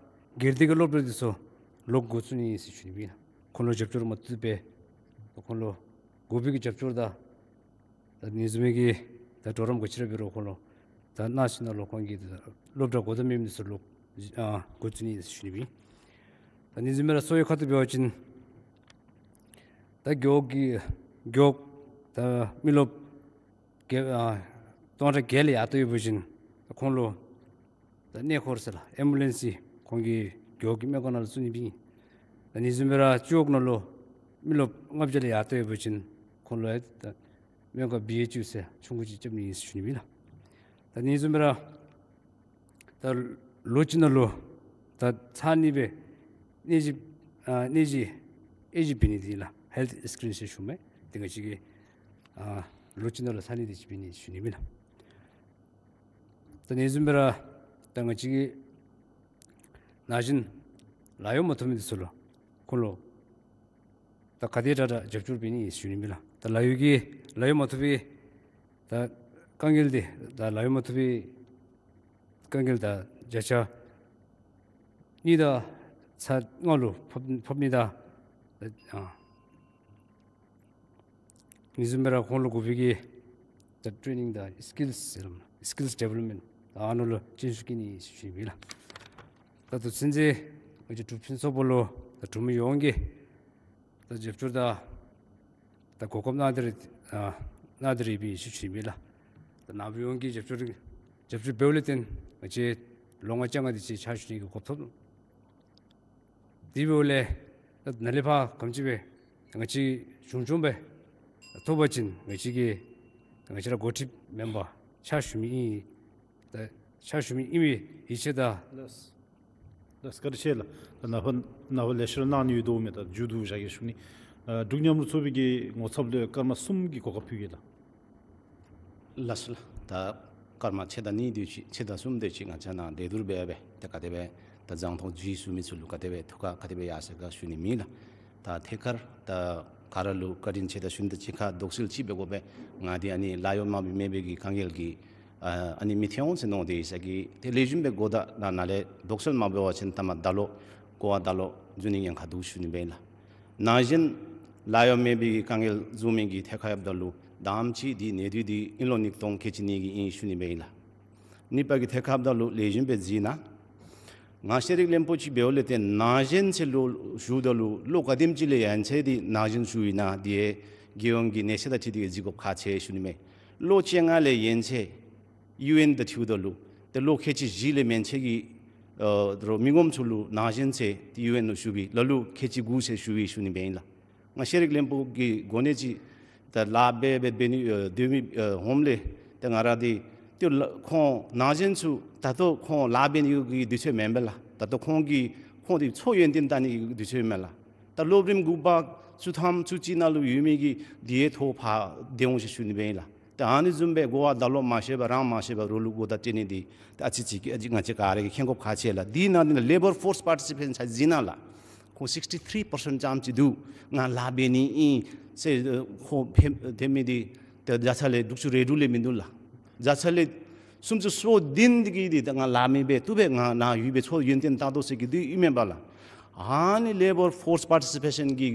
སྒེར་སྡེ་གི་སློབ་གྲྭ་འདི་ཚུ་ལོག་འགོ་བཙུགས་ནི་ཨིན་ཟེར་ཞུ་ནི་ཨིན་ལགས། ཁོང་ལུ་རྒྱབ་སྐྱོར་མ་བཏུབ་པས། ཁོང་ལུ་དགོ་པའི་གི་རྒྱབ་སྐྱོར་དང་ད་དེ་བཟུམ་མའི་གི་ད་གྲོགས་རམ་ག་ཅི་ར་འབད་རུང་ཁོང་ལུ་ད་གནང་ཞིནམ་ལས་ཁོང་གི་ད་སློབ་གྲྭ་གོ་བརྡ་མེད་མི་འདི་ཚུ་ལོག་ཨ་འགོ་བཙུགས་ནི་ཨིན་ཟེར་ཞུ་ནི་ཨིན། ད་དེ་བཟུམ་སྦེ་ར་གསོ་བའི་ཁ་ཐུག་འབད་བ་ཅིན་ད་རྒེད་འོག་གི་རྒེད་འོག་ད་མི་རློབས་བརྒྱད་ཨ་སྟོང་ཕྲག་བརྒྱད་ལས་ཡར་ལྟ་ཡོད་པ་ཅིན་ད་ཁོང་ལུ་ད་གནས་སྐོར་ཟེར་ལགས་ཨེམ་བུ་ལེནསི་ཁོང་གི་རྒེད་འོག་གི་སྨན་ཁང་ནང་ལུ་བཙུགས་ནི་སྦེ་ཨིན། ད་དེ་བཟུམ་སྦེ་ར་སྤྱི་འོག་ནང་ལུ་མི་རློབས་ལྔ་བརྒྱ་ལས་ཡར་ལྟ་ཡོད་པ་ཅིན་ཁོང་ལུ་ཡང་ད་སྨན་ཁང་བི་ཨེཆ་ཡུ་ཟེར་ཆུང་ཀུ་ཅིག་རྐྱབ་ནི་ཨིན་ཟེར་ཞུ་ནི་ཨིན་ལགས། ད་དེ་བཟུམ་སྦེ་ར་ད་ལོ་གཅིག་ནང་ལུ་ད་ཚར་གཉིས་སྦེ་གནས་གཞི་ཨ་གནས་གཞི་དབྱེ་ཞིབ་འབད་ནི་འདི་ལགས་ཧེལཐ་སི་ཀི་རིན་ཟེར་ཞུ་མི་འདི་ང་བཅས་ཀྱིས་ཨ་ལོ་གཅིག་ནང་ལུ་ཚར་གཉིས་དེ་ཅིག་འབད་ནི་ཟེར་ཞུ་ནི་ཨིན་ལགས། ད་དེ་བཟུམ་སྦེ་ར་ད་ང་བཅས་ཀྱིས་ན་གཞོན་ལཱ་གཡོག་མ་ཐོབ་མི་འདི་ཚུ་ལུ་ཁོང་ལུ་ད་ག་དེ་དྲག་དྲག་རྒྱབ་སྐྱོར་འབད་ནི་ཨིན་ཟེར་ཞུ་ནི་ཨིན་ལགས། ད་ལཱ་གཡོག་གི་ལཱ་གཡོག་མ་ཐོབ་པའི་ད་དཀའ་ངལ་འདི་ད་ལཱ་གཡོག་མ་ཐོབ་པའི་དཀའ་ངལ་ད་བརྒྱ་ཆ་གཉིས་དང་ཚག་ལྔ་ལུ་ཕོག་ཕོག་ནི་དང་ཨ་དེ་བཟུམ་སྦེ་ར་ཁོང་ལུ་དགོ་པའི་གི་ད་ཊེ་ནིང་དང་སི་ཀིལསི་ཟེར་སི་ཀིལསི་ཌི་བེ་ལོབ་མེནཊ་ ད་ཨ་ནཱ་ལུ་སྤྱན་ཞུ་གེ་ནི་ཞུ་ཞུཝ་ཨིན་ལགས། ད་དུས་ཚོད་ཅིག་ང་བཅས་འབྲུག་ཕུན་སུམ་ཚོགས་པ་ལུ་ད་འབྲུག་མི་ཡོངས་ཀྱིས་ད་རྒྱབ་སྐྱོར་དང་ད་གོ་སྐབས་གནང་སྟེ་ར་ཨ་གནང་སྟེ་ར་ཡོདཔ་ཨིན་ཞུ་ཞུཝ་ཨིན་ལགས། ད་ནཱ་བུ་ཡོངས་ཀྱིས་རྒྱབ་སྐྱོར་རྒྱབ་སྐྱོར་འབདཝ་ལས་བརྟེན་ང་བཅས་ལོ་ལྔ་བཅོ་ལྔ་དེ་ཅིག་ཕྱག་ཞུ་ནི་གི་གོ་སྐབས་ཐོབ། དེ་འབདཝ་ལས་ད་ནཱ་ལས་ཕར་ག་དེམ་ཅིག་སྦེ་ང་བཅས་གཞུང་སྐྱོང་སྦེ་ཐོབ་པ་ཅིན་ང་བཅས་ཀྱིས་ང་བཅས་ར་འགོ་ཁྲིདཔ་མེན་པར་ཕྱག་ཞུ་མི་ཨིན། ད་ཕྱག་ཞུ་མི་ཨིན་པའི་ཡིད་ཆེས་དང་། ལགས། ལགས་བཀའ་དྲིན་ཆེ་ལགས། ད་ནངས་པ་ནངས་པ་ལེ་ཤ་ར་གནང་ནི་ཡོད་དོ་མས། ད་མཇུག་བསྡུ་བཞག་གེ་ཞུ་ནི། ཨ་འབྲུག་མཉམ་རུབ་ཚོགས་པའི་གི་ངོ་ཚབ་ལུ་སྐར་མ་གསུམ་གྱི་གོ་སྐབས་ཕུལ་གེ་ལགས། ལགས་སོ་ལགས། ད་སྐར་མ་ཕྱེད་དང་གཉིས་དེ་ཅིག་ཕྱེད་དང་གསུམ་དེ་ཅིག་ང་བཅས་ནཱ་བདེ་སྡུག་སྦེ་སྦེ་ད་ག་དེ་སྦེ་ད་རྫོང་ཐོག་འཛུལ་ཞུ་མི་ཚུ་ལུ་ག་དེ་སྦེ་ཐུགས་ཁར་ག་དེ་སྦེ་ཡར་སོ་ག་ཞུ་ནི་མེད་ལགས། ད་ཐད་ཀར་ད་ག་ར་ལུ་བཀའ་དྲིན་ཆེ་ད་ཞུ་ནི། ད་གཅིག་ཁར་དོགས་སེལ་ཅིག་འབད་དགོ་པས། ང་འདི་ཨ་ནི་ལཱ་གཡོག་མ་འབད་མི་འབད་གི་དཀའ་ངལ་གྱིས་ཨ་ཨ་ནི་མི་ཐོན་འོང་ཟེར་མནོ་སྟེ་ཡོད་ས་གི། ཏེ་ལེགས་ཤོམ་སྦེ་གོ་བརྡ་ནཱ་ནཱ་ལས་དོགས་སེལ་མ་འབད་བ་ཅིན་ད་མ་ད་ལོག་གོ་བ་ད་ལོག་འཛུལ་ནི་ཉེན་ཁ་འདུག་ཞུ་ནི་སྦེ་ཨིན་ལགས། ནང་བཞིན་ལཱ་གཡོག་མེད་པའི་དཀའ་ངལ་བཟོ་མི་གི་ཐད་ཁར་འབདཝ་ད་ལུ་དང་པ་ཅིག་འདི་གནས་སྡུད་འདི་ཨིན་ལོ་ཉིས་སྟོང་ཁལ་གཅིག་གཉིས་ཀྱི་ཨིན་ཞུ་ནི་སྦེ་ཨིན་ལགས། གཉིས་པ་གི་ཐད་ཁར་འབདཝ་ད་ལུ་ལེགས་ཤོམ་སྦེ་གཟིགས་གནང་། ང་ཤེས་རིག་བློན་པོ་ཅིག་འབདཝ་ལས་བརྟེན་ནང་བཞིན་ཚུ་ལུ་ཞུཝ་ད་ལུ་ལོ་ག་དེམ་ཅིག་ལས་ཡན་ཆད་འདི་ནང་བཞིན་ཞུཝ་ཨིན་ན་འདི་རྒྱལ་ཡོངས་ཀྱི་གནས་ཚད་དང་འཁྲིལ་ཏེ་གཟིགས་དགོཔ་ཁག་ཆེ་ཞུ་ནི་མས། ལོ་བཅོ་ལྔ་ལས་ཡན་ཆད་ཡུ་ཨེན་དང་འཁྲིལཝ་ད་ལུ་ཏེ་ལོ་ཁལ་གཅིག་བཞི་ལས་མན་ཆད་ཀྱི་ཨ་རོགས་མི་ངོམ་ཚུ་ལུ་ནང་བཞིན་ཚེ་ཏེ་ཡུ་ཨེན་ལུ་ཞུ་བའི་ལ་ལུ་ཁལ་གཅིག་དགུ་ཚེ་ཞུ་བའི་ཞུ་ནི་སྦེ་ཨིན་ལགས། ང་ཤེས་རིག་བློན་པོ་གི་གོ་གནས་ཅིག་ད་ལཱ་འབད་འབད་འབད་ནི་ཨ་སྡོད་མི་ཨ་འོངམ་ལས་ཏེ་ང་ར་འདི་ཏེ་ལ་ཁོང་ནང་བཞིན་ཚུ་ད་ལྟོ་ཁོང་ལཱ་འབད་ནི་གི་དུས་ཚོད་མེན་པས་ལགས། ད་ལྟོ་ཁོང་གི་ཁོང་འདི་ཚོགས་ཡོན་ཏན་བལྟ་ནི་གི་དུས་ཚོད་མེན་ལགས། ད་སློབ་རིམ་དགུ་པ་བཅུ་ཐམ་བཅུ་གཅིག་ནང་ལུ་ཡོད་མི་གི་འདི་ཡང་ཐོག་ཕར་འདི་འོང་ཞེས་ཞུ་ནི་སྦེ་ཨིན་ལགས། ཏེ་ཨ་ནི་བཟུམ་སྦེ་གོ་བ་ད་ལོག་མ་ཤེས་པར་རང་མ་ཤེས་པར་རོགས་ལུ་གོ་བརྡ་སྤྲོད་ནི་འདི་ཏེ་ཨ་ཙི་ཅིག་གི་ཨ་ཙི་ང་བཅས་ག་ར་གིས་མཁྱེན་དགོཔ་ཁག་ཆེ་ལགས། འདི་ནང་འདི་ནང་ལེ་བར་ཕོརསི་པར་ཊི་སི་པེ་ཤཱན་ཚུ་གཟིགས་གནང་ལགས། ཁོང་སིགསི་ཊི་ཐིརི་པར་སེནཊ་ཙམ་ཅིག་འདུག། ང་ལཱ་འབད་ནི་ཨིན་ཟེར་ཁོང་ཕེབས་ཕེབས་མི་འདི་ཏེ་བརྒྱ་ཆ་ལས་དྲུག་ཅུ་རེ་དྲུག་ལས་མིན་འདུག་ལགས། བརྒྱ་ཆ་ལས་སུམ་ཅུ་སོ་བདུན་འདི་གིས་འདི་ད་ང་ལཱ་མི་འབད་བཏུབ་པས། ང་ནཱ་ཡོད་པའི་ཚོགས་ཡོན་ཏན་བལྟ་དོ་ཟེར་གི་འདི་ཨིན་མས་པ་ལགས། ཨ་ནི་ལེ་བར་ཕོརསི་པར་ཊི་སི་པེ་ཤཱན་གྱི་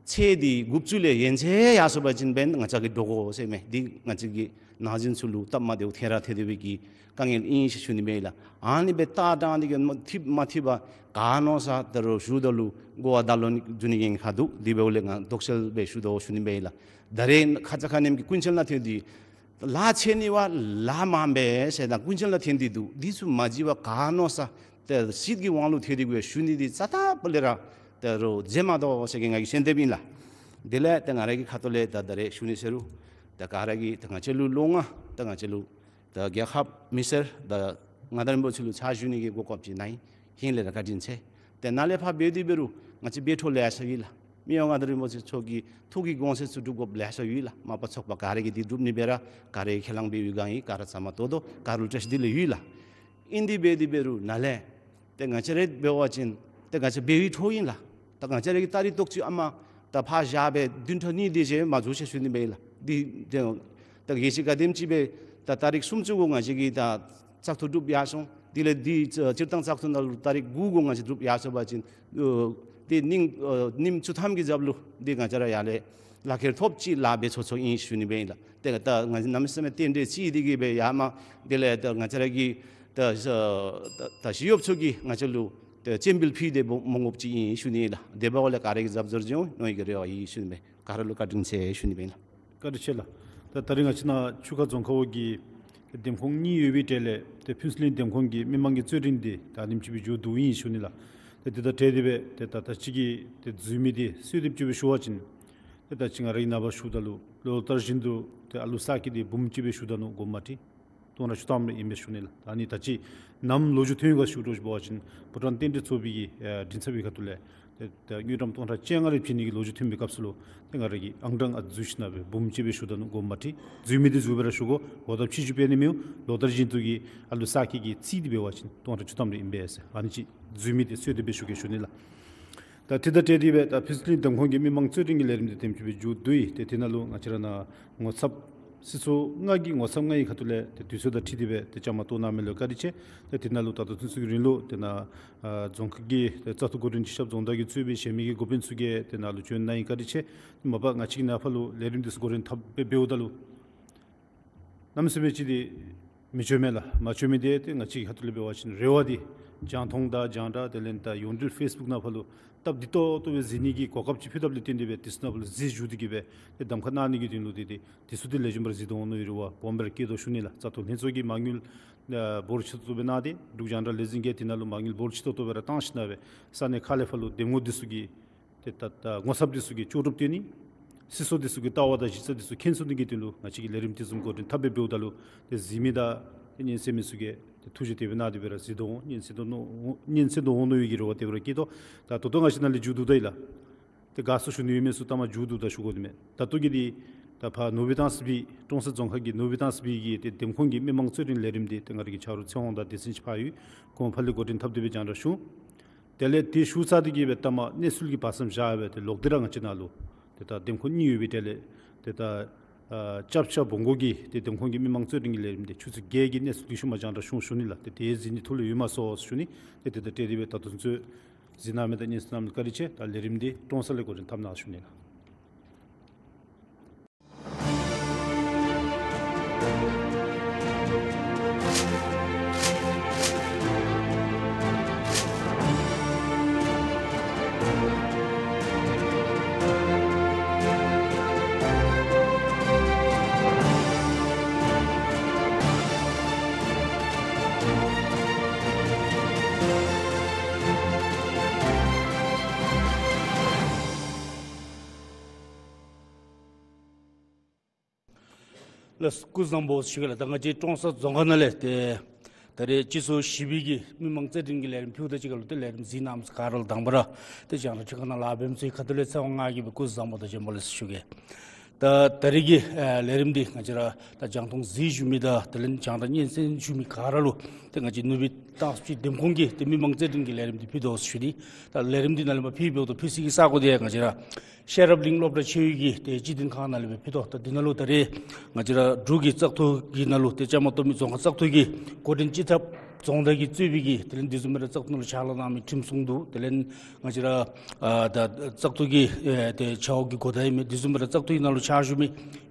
ཚད་འདི་དགུ་བཅུ་ལས་ཡན་ཆད་ཡར་སོང་པ་ཅིན་འབདན་ང་བཅས་ཀྱིས་འདྲོག་དགོ་ཟེར་མས། འདི་ང་བཅས་ཀྱི་ནང་བཞིན་ཚུ་ལུ་སྟབས་མ་བདེཝ་ཐེངས་རེ་ཐོན་ཏེ་འབད་གི་དཀའ་ངལ་ཨིན་ཞེས་ཞུ་ནི་སྦེ་ཨིན་ལགས། ཨ་ནི་སྦེ་ལྟ་སྟངས་འདི་གིས་མ་འཐིབ་མ་འཐིབ་པར་ག་མནོ་ས་ད་རོགས་ཞུཝ་ད་ལུ་གོ་བ་ད་ལོག་ནི་འཛུལ་ནི་གི་ཉེན་ཁ་འདུག། དེ་འབདཝ་ལས་ང་དོགས་སེལ་སྦེ་ཞུ་དོ་ཞུ་ནི་སྦེ་ཨིན་ལགས། ད་རེས་ཁ་ཙ་ཁ་ཉིནམ་གི་ཀུན་མཁྱེན་ལགས་ཐོན་ཏེ་ལཱ་ཆེ་ནི་བ་ལཱ་མང་པས་ཟེར་ད་ཀུན་མཁྱེན་ལགས་ཐོན་ཏེ་འདུག། འདི་ཚུ་མ་བརྗེད་པར་ག་མནོ་ས་ཏེ་སྲིད་ཀྱི་དབང་ལུ་ཐོན་ཏེ་གི་ཞུ་ནི་འདི་རྩ་དང་པོ་ལས་ར་ད་རོགས་མཛད་མ་དོ་ཟེར་གི་ང་གིས་གསོལ་འདེབས་ཨིན་ལགས། དེ་ལས་ད་ང་ར་གི་ཁ་ཐུག་ལས་ད་ད་རེས་ཞུ་ནི་ཟེར་རུང་ད་ག་ར་གིས་ད་ང་བཅས་ལུ་ལོ་ལྔ་ད་ང་བཅས་ལུ་ད་རྒྱལ་ཁབ་མི་སེར་ད་མངའ་བདག་རིན་པོ་ཆེ་ལུ་ཕྱག་ཞུ་ནི་གི་གོ་སྐབས་ཅིག་གནང་ཡི། ཧིང་ལས་ར་བཀའ་དྲིན་ཆེ། ཏེ་ནཱ་ལས་ཕར་འབད་དེ་འབད་རུང་ང་བཅས་འབད་འཕྲོ་ལེ་ཤ་ཡོད་ལགས། མི་དབང་མངའ་བདག་རིན་པོ་ཆེ་མཆོག་གི་ཐུགས་ཀྱི་དགོངས་བཞེད་ཚུ་སྒྲུབ་དགོཔ་ལེ་ཤ་ཡོད་ལགས། མ་པ་ཚོགས་པ་ག་ར་གིས་འདི་སྒྲུབ་ནི་འབད་ར་ག་ར་གིས་ཁས་བླངས་འབད་བའི་སྒང་ཨིན། ག་ར་ཚང་མ་ཏོག་ཏོ་ག་ར་ལུ་བཀྲ་ཤིས་བདེ་ལེགས་ཡོད་ལགས། ཨིན་དེ་འབད་དེ་འབད་རུང་ནཱ་ལས་ཏེ་ང་བཅས་ར་འབད་བ་ཅིན་ཏེ་ང་བཅས་འབད་བའི་འཕྲོ་ཨིན་ལགས། ད་ང་བཅས་ར་གི་ཏ་རིག་ཏོག་ཅིག་ཨ་མ་ད་ཕར་བཞག་སྦེ་བདུན་ཕྲག་གཉིས་དེ་ཅིག་མ་འཛུལ་ཟེར་ཞུ་ནི་སྦེ་ཨིན་ལགས། འདི་ཏེ་ད་གལ་སྲིད་ག་དེམ་ཅིག་སྦེ་ད་ཏ་རིག་སུམ་ཅུ་གུ་ང་བཅས་ཀྱི་ད་བཙག་འཐུ་གྲུབ་ཡར་སོང་། དེ་ལས་འདི་སྤྱིར་བཏང་བཙག་འཐུ་ནང་ལུ་ཏ་རིག་དགུ་གུ་ང་བཅས་གྲུབ་ཡར་སོང་པ་ཅིན་ཨ་ཏེ་ཉིནམ་ཨ་ཉིནམ་བཅུ་ཐམ་གྱི་རྒྱབ་ལུ་འདི་ང་བཅས་ར་ཡར་ལས་ལག་ཁྱེར་ཐོབ་ཅིག་ལཱ་འབད་ཚུགས་ཚུགས་ཨིན་ཞུ་ནི་སྦེ་ཨིན་ལགས། ཏེ་ད་ང་གནམ་མེད་ས་མེད་རྟེན་འབྲེལ་ཅིག་འདི་གིས་སྦེ་ཡར་མར་དེ་ལས་ད་ང་བཅས་ར་གི་ད་ད་ཞི་གཡོགཔ་ཚུ་གིས་ང་བཅས་ལུ་ད་སྤྱན་འབུལ་ཕུལ་ཏེ་འབོ་འོང་དགོཔ་ཅིག་ཨིན་ཞུ་ནི་ལགས། དེ་འབདཝ་ལས་ག་ར་གིས་གཟབ་གཟབ་འབད་འོང་མནོ་ཡི་གི་རེ་བ་ཡོད་ཞུ་ནི་སྦེ་ག་ར་ལུ་བཀའ་དྲིན་ཆེ་ཞུ་ནི་སྦེ་ཨིན་ལགས། བཀའ་དྲིན་ཆེ་ལགས། ད་ད་རིས་ང་བཅས་ནཱ་ཆུ་ཁ་རྫོང་ཁག་འོག་གི་འདེམས་ཁོངས་གཉིས་ཡོད་པའི་གྲས་ལས་ཏེ་ཕུན་ཚོགས་གླིང་འདེམས་ཁོངས་ཀྱི་མི་མང་གི་རྩོད་འགྲན་འདི་ད་ཨ་ནེམ་ཅིག་སྦེ་མཇུག་བསྡུཝ་ཨིན་ཞུ་ནི་ལགས། ཏེ་དེ་དང་འབྲེལ་ཏེ་སྦེ་ཏེ་ད་ད་ཅི་གི་ཏེ་འཛུལ་མི་འདི་གསོལ་འདེབས་ཅིག་སྦེ་ཞུ་བ་ཅིན་ཏེ་ད་ཅི་ང་ར་གིས་ནངས་པ་ཞུཝ་ད་ལུ་ལོ་ལྟར་བཞིན་དུ་ཏེ་ཨ་ལུ་ས་ཀི་འདི་འབུམ་གཅིག་སྦེ་ཞུ་ད་ནུག། དགོངསམ་མ་ཁྲེལ། སྟོང་ཕྲག་བཅུ་ཐམ་རེ་ཨིན་པས་ཞུ་ནི་ལགས། ད་ཨ་ནི་ད་ཅི་ནམ་ལོ་རྒྱུས་ཐོན་ག་ཞུ་དོ་ཞུ་བ་ཅིན་ཕོ་བྲང་རྟེན་འབྲེལ་ཚོགས་པའི་གི་ཨེ་མགྲིན་ཚབ་པའི་ཁ་ཐུག་ལས་ཏེ་ད་དངུལ་ཀྲམ་སྟོང་ཕྲག་བཅོ་ལྔ་རེ་བྱིན་ནི་གི་ལོ་རྒྱུས་ཐོན་པའི་སྐབས་སུ་ལུ་ཏེ་ང་ར་གིས་ཨང་གྲངས་ཨ་འཛུལ་ཞིན་ན་སྦེ་འབུམ་གཅིག་སྦེ་ཞུ་ད་ནུག། དགོངསམ་མ་ཁྲེལ། འཛུལ་མི་འདི་འཛུལ་སྦེ་ར་ཞུ་དགོ། འོ་ད་ཕྱིས་འགྱུར་འབད་ནི་མེད། ལོ་ལྟར་བཞིན་དུ་གི་ཨ་ལུ་ས་ཀི་གི་རྩིས་འདི་འབད་བ་ཅིན་སྟོང་ཕྲག་བཅུ་ཐམ་རེ་ཨིན་པས་ཟེར། ཨ་ནི་ཅིག་འཛུལ་མི་འདི་གསོལ་འདེབས་སྦེ་ཞུ་གེ་ཞུ་ནི་ལགས། ད་དེ་དང་འབྲེལ་ཏེ་སྦེ་ད་ཕུན་ཚོགས་གླིང་འདེམས་ཁོངས་ཀྱི་མི་མང་རྩོད་འགྲན་གྱི་ལས་རིམ་འདི་དེམ་ཅིག་སྦེ་མཇུག་བསྡུ་ཡི། ཏེ་དེ་ནང་ལུ་ང་བཅས་ར་ནཱ་ངོ་ཚབ་སྤྱི་ཚོགས་ལྔ་གི་ངོ་ཚབ་ལྔའི་ཁ་ཐུག་ལས་ཏེ་དུས་ཚོད་དང་འཁྲིལ་ཏེ་སྦེ་ཏེ་བཅའ་མར་གཏོགས་གནང་མི་ལུ་བཀའ་དྲིན་ཆེ། ཏེ་དེ་ནང་ལུ་ད་ལྟོ་ཚུན་ཚོད་ཀྱི་རིང་ལུ་ཏེ་ནཱ་ཨ་རྫོང་ཁག་གི་ཏེ་བཙག་འཐུ་འགོ་འདྲེན་སྤྱི་ཁྱབ་རྫོང་བདག་གིས་གཙོས་པའི་གཞན་མི་གི་འགོ་དཔོན་ཚུ་གིས་ཏེ་ནཱ་ལུ་བྱོན་གནང་ཡི། བཀའ་དྲིན་ཆེ། མ་པ་ང་བཅས་ཀྱིས་ནཱ་ཕར་ལུ་ལས་རིམ་འདི་ཚུ་འགོ་འདྲེན་འཐབ་སྦེ་འབདཝ་ད་ལུ་གནམ་མེད་ས་མེད་ཅིག་འདི་ མི་ཆོག་མེད་ལགས། མ་ཆོག་མི་འདི་ཏེ་ང་བཅས་ཁ་ཐུག་ལས་འབད་བ་ཅིན་རེ་བ་འདི་རྒྱང་མཐོང་དང་རྒྱང་བསྒྲགས་དེ་ལས་ད་ཡོངས་འབྲེལ་ཕེསི་བུཀ་ནང་ཕར་ལུ་སྟབས་བདེ་ཏོག་ཏོ་སྦེ་གཟིགས་ནི་གི་གོ་སྐབས་ཅིག་ཕུལ་དཔ་ལས་བརྟེན་ཏེ་སྦེ་དེ་ཚུ་ནང་ཕར་ལུ་གཟིགས་བཞུགས་ཏེ་གིས་སྦེ་ཏེ་གདམ་ཁ་གནང་ནི་གི་དོན་ལུ་ཏེ་ཏེ་དེ་ཚུ་ཏེ་ལེགས་ཤོམ་སྦེ་ར་གཟིགས་དོ་འོང་མནོ་བའི་རེ་བ་སྦོམ་སྦེ་ར་བསྐྱེད་དོ་ཞུ་ནི་ལགས། བཙག་འཐུ་ལྷན་ཚོགས་ཀྱིས་མ་དངུལ་ཨ་འབོར་ཆེ་ཏོག་ཏོ་སྦེ་གནང་སྟེ་འབྲུག་རྒྱང་བསྒྲགས་ལས་འཛིན་གྱིས་དེ་ནང་ལུ་མ་དངུལ་འབོར་ཆེ་ཏོག་ཏོ་སྦེ་ར་བཏང་ཞིནམ་ལས་ས་གནས་ཁག་ལས་ཕར་ལུ་འདེམས་ངོ་འདི་ཚུ་གི་ཏེ་ད་ད་ངོ་ཚབ་འདི་ཚུ་གིས་ལྕོགས་གྲུབ་སྟོན་ནི། སྲིད་ཚོགས་འདི་ཚུ་གི་ལྟ་བ་དང་གཞི་རྩ་འདི་ཚུ་མཁྱེན་ཚུགས་ནི་གི་དོན་ལུ་ང་བཅས་ཀྱིས་ལས་རིམ་དེ་བཟུམ་འགོ་འདྲེན་འཐབ་སྦེ་འབདཝ་ད་ལུ་ཏེ་གཟིགས་མི་དང་ཏེ་སྙན་གསན་མི་ཚུ་གིས་ཏེ་ཐུགས་བཞེད་དེ་སྦེ་གནང་སྟེ་སྦེ་ར་གཟིགས་དོ་འོང་སྙན་གསན་དོ་མནོ་སྙན་གསན་དོ་འོང་མནོ་བའི་གི་རེ་བ་དེ་སྦེ་ར་བསྐྱེད་དོ། ད་ད་ལྟོ་ང་བཅས་ནཱ་ལས་མཇུག་བསྡུ་ད་ཡི་ལགས། ཏེ་དགའ་ཚོར་ཞུ་ནི་ཡོད་མི་ཚུ་ལྟ་མ་མཇུག་བསྡུ་ད་ཞུ་དགོ་ནི་མས། ད་ལྟོ་གི་འདི་ད་ཕར་ནོར་བུ་ཐང་སི་སྦིས་ཀྲོང་གསར་རྫོང་ཁག་གི་ནོར་བུ་ཐང་སི་སྦིས་ཀྱི་ཏེ་འདེམས་ཁོངས་ཀྱི་མི་མང་རྩོད་འགྲན་ལས་རིམ་འདི་ཏེ་ང་རའི་གི་ཆ་རོགས་ཚེ་དབང་དང་སྡེ་ཚན་ཅིག་ཕར་ཡོད། ཁོང་ཕར་ལས་འགོ་འདྲེན་འཐབ་སྟེ་སྦེ་རྒྱང་བསྒྲགས་ཞུ། དེ་ལས་དེ་ཞུ་ཚར་ཏེ་གིས་སྦེ་ལྟ་མ་གནས་ཚུལ་གྱི་བར་མཚམས་བཞག་སྦེ་ཏེ་ལོག་སྟེ་ར་ང་བཅས་ནཱ་ལུ་ཏེ་ད་འདེམས་ཁོངས་གཉིས་ཡོད་པའི་གྲས་ལས་ཏེ་ད་ཨ་ལྕགས་བྱ་སྦོམ་སྒོ་གི་ཏེ་འདེམས་ཁོངས་ཀྱི་མི་མང་རྩོད་འགྲན་གྱི་ལས་རིམ་འདི་ཆུ་ཚོད་བརྒྱད་ཀྱི་གནས་ཚུལ་འདི་ཤུལ་མ་རྒྱང་བསྒྲགས་ཞུ་ཞུ་ནི་ལགས། ཏེ་དེ་གཟིགས་ནི་ཐུགས་ལུ་ཡོད་མ་སོང་ཞུ་ནི། ཏེ་དེ་དང་འབྲེལ་ཏེ་སྦེ་ད་ལྟོ་ཚུན་ཚོད་གཟིགས་གནང་མི་དང་སྙན་གསན་གནང་མི་བཀའ་དྲིན་ཆེ། ད་ལས་རིམ་འདི་ཀྲོང་གསར་ལས་འགོ་འདྲེན་འཐབ་གནང་ཞུ་ནི་ལགས། ལགས་སོ། སྐུ་གཟུགས་བཟང་པོ་ཟེར་ཞུ་གེ་ལགས། ད་ང་བཅས་ཀྲོང་གསར་རྫོང་ཁག་ནང་ལས་ཏེ་ད་རེས་སྤྱི་ཚོགས་བཞི་པའི་གི་མི་མང་རྩོད་འགྲན་གྱི་ལས་རིམ་ཕུལཝ་ད་གཅིག་ཁར་ལུ་ཏེ་ལས་རིམ་གཟིགས་གནང་མི་ག་ར་ལུ་དང་པ་ར་ཏེ་རྒྱང་བསྒྲགས་ཁྲི་ཁང་ནང་ལཱ་འབད་མི་ཚུ་གི་ཁ་ཐུག་ལས་ཚེ་དབང་ང་གིས་སྦེ་སྐུ་གཟུགས་བཟང་པོ་དང་བྱོན་པ་ལེགས་སོ་ཞུ་གེ། ད་ད་རེས་ཀྱི་ཨ་ལས་རིམ་འདི་ང་བཅས་ར་ད་རྒྱང་མཐོང་གཟིགས་བཞུགས་མི་དང་དེ་ལས་རྒྱང་བསྒྲགས་སྙན་གསན་བཞུགས་མི་ག་ར་ལུ་ཏེ་ང་བཅས་ནུབ་སྦིས་ཐང་སི་སྦིས་འདེམས་ཁོངས་ཀྱི་ཏེ་མི་མང་རྩོད་འགྲན་གྱི་ལས་རིམ་འདི་ཕུལ་དོ་ཟེར་ཞུ་ནི། ད་ལས་རིམ་འདི་ནཱ་ལས་མར་ཕུལ་འབདཝ་ད་ཕུལ་ས་གི་ས་གོ་འདི་ང་བཅས་ར་ཤེས་རབ་གླིང་སློབ་གྲྭ་ཆེ་བའི་གི་ཏེ་སྤྱི་བདུན་ཁང་ནང་ལས་སྦེ་ཕུལ་དོ། ད་འདི་ནང་ལུ་ད་རེས་ང་བཅས་ར་འབྲུག་གི་བཙག་འཐུ་གི་ནང་ལུ་ཏེ་བཅའ་མར་གཏོགས་མི་རྫོང་ཁག་བཙག་འཐུ་གི་འགོ་འདྲེན་སྤྱི་ཁྱབ་རྫོང་བདག་གིས་གཙོས་པའི་གི་དེ་ལས་དེ་བཟུམ་སྦེ་ར་བཙག་འཐུ་ནང་ལུ་ཕྱག་ལཱ་གནང་མི་ཁྲིམས་སྲུང་འདུག། དེ་ལས་ང་བཅས་ར་ཨ་ད་བཙག་འཐུ་གི་ཨེ་ཏེ་ཆ་འོག་གི་འགོ་བདག་ཨིན་མི་དེ་བཟུམ་སྦེ་ར་བཙག་འཐུ་གི་ནང་ལུ་ཕྱག་ཞུ་མི་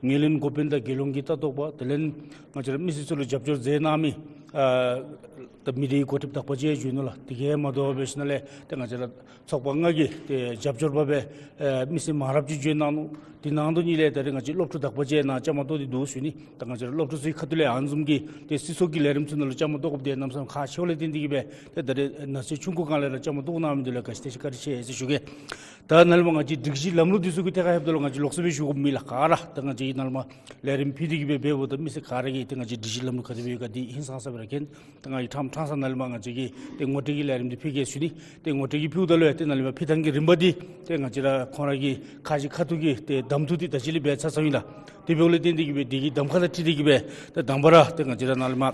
ངོས་ལེན་འགོ་དཔོན་དང་རྒྱལ་ཡོངས་ཀྱི་ལྟ་རྟོག་པ་དེ་ལས་ང་བཅས་ར་མི་སེར་ཚུ་ལུ་རྒྱབ་སྐྱོར་མཛད་གནང་མི་ཨ་ད་མི་སྡེའི་འགོ་ཁྲིདཔ་དག་པ་ཅིག་བྱོན་ནུག་ལགས། དེ་གིས་མ་དོ་བར་འབད་ཞིནམ་ལས་ཏེ་ང་བཅས་ར་ཚོགས་པ་ལྔ་གི་ཏེ་རྒྱབ་སྐྱོར་པ་སྦེ་ཨེ་མི་སེར་མང་རབས་ཅིག་བྱོན་གནང་ནུག། དེ་ནང་དོག་ལས་ད་རེས་ང་བཅས་སློབ་ཕྲུག་དག་པ་ཅིག་ནཱ་བཅའ་མར་གཏོགས་ཏེ་འདུག་ཟེར་ཞུ་ནི། ད་ང་བཅས་ར་སློབ་ཕྲུག་ཚུ་གི་ཁ་ཐུག་ལས་ཨ་ནི་བཟུམ་གྱི་ཏེ་སྲིད་ཚོགས་ཀྱི་ལས་རིམ་ཚུ་ནང་ལུ་བཅའ་མར་གཏོགས་དགོཔ་འདི་གནམ་མེད་ས་མེད་ཁག་ཆེཝ་ལས་བརྟེན་ཏེ་གིས་སྦེ་ཏེ་ད་རེས་ནང་གསེས་ཆུང་ཀུ་སྒང་ལས་ར་བཅའ་མར་གཏོགས་གནང་མི་འདི་ལུ་ག་ཅི་དེ་ཅིག་བཀའ་དྲིན་ཆེ་ཟེར་ཞུ་གེ། ད་ནཱ་ལས་མར་ང་བཅས་སྒྲིག་གཞི་ལམ་ལུགས་འདི་ཚུ་གི་ཐད་ཁར་ལྷོདཔ་ད་ལུ་ང་བཅས་ལོགས་སུ་སྦེ་ཞུ་དགོཔ་མེད་ལགས། ག་ར་ད་ང་བཅས་ནཱ་ལས་མར་ལས་རིམ་ཕུལ་ཏེ་གིས་སྦེ་འབདཝ་ད་མི་སེར་ག་ར་གིས་ཏེ་ང་བཅས་སྒྲིག་གཞི་ལམ་ལུགས་ག་དེ་སྦེ་ཡོད་ག་འདི་ཧིང་སངས་ས་སྦེ་ར་མཁྱེན། ད་ང་གིས་ཕྲང་ཕྲང་ས་ནཱ་ལས་མར་ང་བཅས་ཀྱིས་ཏེ་ངོ་སྤྲོད་ཀྱི་ལས་རིམ་འདི་ཕུལ་གེ་ཟེར་ཞུ་ནི། ཏེ་ངོ་སྤྲོད་ཀྱི་ཕུལཝ་ད་ལུ་ཏེ་ནཱ་ལས་མར་ཕུལ་ཐངས་ཀྱི་རིམ་པ་འདི་ཏེ་ང་བཅས་ར་ཁོང་ར་གི་ཁ་གཞི་ཁ་ཐུག་གི་ཏེ་གདམ་འཐུ་འདི་ད་ཅི་ལས་འབད་ཚར་ཚརཝ་ཨིན་ལགས། དེ་འབདཝ་ལས་བརྟེན་ཏེ་གིས་སྦེ་དེ་གི་གདམ་ཁ་དང་འཁྲིལ་ཏེ་གིས་སྦེ་ཏེ་དང་པ་ར་ཏེ་ང་བཅས་ར་ནཱ་ལས་མར་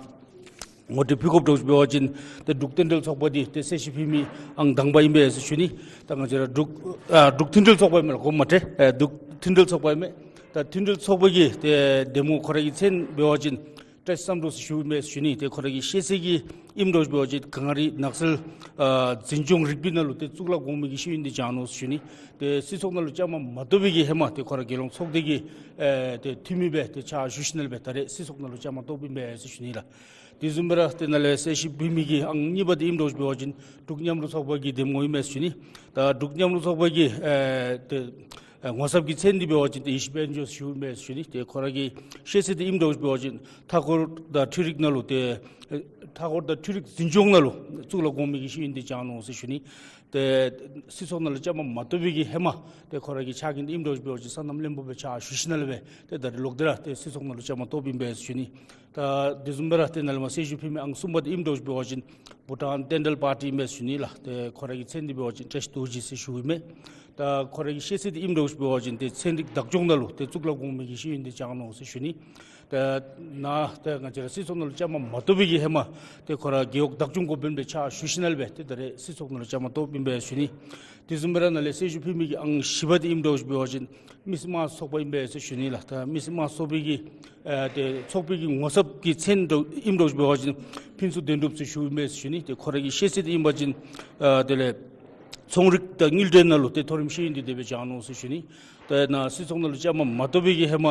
ངོ་སྤྲོད་ཕུལ་དགོཔ་འདྲཝ་ཅིག་འབད་བ་ཅིན་ཏེ་འབྲུག་མཐུན་སྒྲིལ་ཚོགས་པ་འདི་ཏེ་གསལ་བཤད་ཕུལ་མི་ཨང་དང་པ་ཨིན་པས་ཟེར་ཞུ་ནི། ད་ང་བཅས་ར་འབྲུག་ཨ་འབྲུག་མཐུན་སྒྲིལ་ཚོགས་པ་ཨིན་མས་ལགས། གོ་མ་ཏེ་ཨེ་འབྲུག་མཐུན་སྒྲིལ་ཚོགས་པ་ཨིན་མས། ད་མཐུན་སྒྲིལ་ཚོགས་པ་གི་ཏེ་འདེམས་ངོ་ཁོ་ར་གི་མཚན་འབད་བ་ཅིན་བཀྲ་ཤིས་བསམ་གྲུབ་ཟེར་ཞུཝ་ཨིན་མས་ཟེར་ཞུ་ནི། ཏེ་ཁོ་ར་གི་ཤེས་ཚད་ཀྱི་ཨིནམ་འདྲཝ་ཅིག་འབད་བ་ཅིན་གངས་རི་ནགས་ཚལ་ཨ་འཛིན་སྐྱོང་རིག་པའི་ནང་ལུ་ཏེ་གཙུག་ལག་གོང་མའི་གི་ཤེས་ཡོན་འདི་སྦྱང་ནུག་ཟེར་ཞུ་ནི། ཏེ་སྲིད་ཚོགས་ནང་ལུ་བཅའ་མར་མ་གཏོགས་པའི་གི་ཧེ་མ་ཏེ་ཁོ་ར་རྒྱལ་ཡོངས་ཚོགས་སྡེ་གི་ཨེ་ཏེ་འཐུས་མི་སྦེ་ཏེ་ཕྱག་ཞུ་ཞིནམ་ལས་སྦེ་ད་རེས་སྲིད་ཚོགས་ནང་ལུ་བཅའ་མར་གཏོགསཔ་ཨིན་པས་ཟེར་ཞུ་ནི་ལགས། དེ་བཟུམ་སྦེ་ར་ཏེ་ནཱ་ལས་གསལ་བཤད་ཕུལ་མི་གི་ཨང་གཉིས་པ་འདི་ཨིནམ་འདྲཝ་ཅིག་འབད་བ་ཅིན་འབྲུག་མཉམ་རུབ་ཚོགས་པ་གི་འདེམས་ངོ་ཨིན་མས་ཟེར་ཞུ་ནི། ད་འབྲུག་མཉམ་རུབ་ཚོགས་པ་གི་ཨེ་ཏེ་ཨེ་ངོ་ཚབ་ཀྱི་མཚན་འདི་འབད་བ་ཅིན་ཏེ་ཡེ་ཤེས་དཔལ་འབྱོར་ཟེར་ཞུཝ་ཨིན་མས་ཟེར་ཞུ་ནི། ཏེ་ཁོ་ར་གི་ཤེས་ཚད་འདི་ཨིནམ་འདྲཝ་ཅིག་འབད་བ་ཅིན་མཐའ་འཁོར་དང་འཕྲུལ་རིག་ནང་ལུ་ཏེ་ཨེ་མཐའ་འཁོར་དང་འཕྲུལ་རིག་འཛིན་སྐྱོང་ནང་ལུ་གཙུག་ལག་གོང་མའི་གི་ཤེས་ཡོན་འདི་སྦྱང་ནུག་ཟེར་ཞུ་ནི། ཏེ་སྲིད་ཚོགས་ནང་ལུ་བཅའ་མར་མ་གཏོགས་པའི་གི་ཧེ་མ་ཏེ་ཁོ་ར་གི་ཕྱག་འགན་འདི་ཨིནམ་འདྲཝ་ཅིག་འབད་བ་ཅིན་སོ་ནམ་བློན་པོ་སྦེ་ཕྱག་ཞུ་ཞིནམ་ལས་སྦེ་ཏེ་ད་རེས་ལོག་སྟེ་ར་ཏེ་སྲིད་ཚོགས་ནང་ལུ་བཅའ་མར་གཏོགསཔ་ཨིན་པས་ཟེར་ཞུ་ནི། ད་དེ་བཟུམ་སྦེ་ར་ཏེ་ནཱ་ལས་མར་གསལ་བཤད་ཕུལ་མི་ཨང་གསུམ་པ་འདི་ཨིནམ་འདྲཝ་ཅིག་འབད་བ་ཅིན་བྷུ་ཊཱན་བསྟན་དགྲ་པར་ཊི་ཨིན་མས་ཟེར་ཞུ་ནི་ལགས། ཏེ་ཁོ་ར་གི་མཚན་འདི་འབད་བ་ཅིན་བཀྲ་ཤིས་རྡོ་རྗེ་ཟེར་ཞུཝ་ཨིན་མས། ད་ཁོ་ར་གི་ཤེས་ཚད་འདི་ཨིནམ་འདྲཝ་ཅིག་འབད་བ་ཅིན་ཏེ་ཚན་རིག་བདག་སྐྱོང་ནང་ལུ་ཏེ་གཙུག་ལག་གོང་མའི་གི་ཤེས་ཡོན་འདི་སྦྱང་ནུག་ཟེར་ཞུ་ནི། ད་ནཱ་ད་ང་བཅས་ར་སྲིད་ཚོགས་ནང་ལུ་བཅའ་མར་མ་གཏོགས་པའི་གི་ཧེ་མ་ཏེ་ཁོ་ར་རྒེད་འོག་བདག་སྐྱོང་འགོ་དཔོན་སྦེ་ཕྱག་ཞུ་ཞིནམ་ལས་སྦེ་ཏེ་ད་རེས་སྲིད་ཚོགས་ནང་ལུ་བཅའ་མར་གཏོགསཔ་ཨིན་པས་ཟེར་ཞུ་ནི། དེ་བཟུམ་སྦེ་ར་ནཱ་ལས་གསལ་བཤད་ཕུལ་མི་གི་ཨང་བཞི་པ་འདི་ཨིནམ་འདྲཝ་ཅིག་འབད་བ་ཅིན་མི་སེར་དམངས་ཚོགས་པ་ཨིན་པས་ཟེར་ཞུ་ནི་ལགས། ད་མི་སེར་དམངས་ཚོགས་པའི་གི་ཨེ་ཏེ་ཚོགས་པའི་གི་ངོ་ཚབ་ཀྱི་མཚན་འདི་ཨིནམ་འདྲཝ་ཅིག་འབད་བ་ཅིན་ཕུན་ཚོགས་དོན་གྲུབ་ཟེར་ཞུཝ་ཨིན་པས་ཟེར་ཞུ་ནི། ཏེ་ཁོ་ར་གི་ཤེས་ཚད་འདི་ཨིན་པ་ཅིན་ཨེ་དེ་ལས་ ཚོང་རིག་དང་དངུལ་འབྲེལ་ནང་ལུ་ཏེ་མཐོ་རིམ་ཤེས་ཡོན་འདི་དེ་སྦེ་སྦྱང་ནུག་ཟེར་ཞུ་ནི། ཏེ་ནཱ་སྲིད་ཚོགས་ནང་ལུ་བཅའ་མར་མ་གཏོགས་པའི་གི་ཧེ་མ་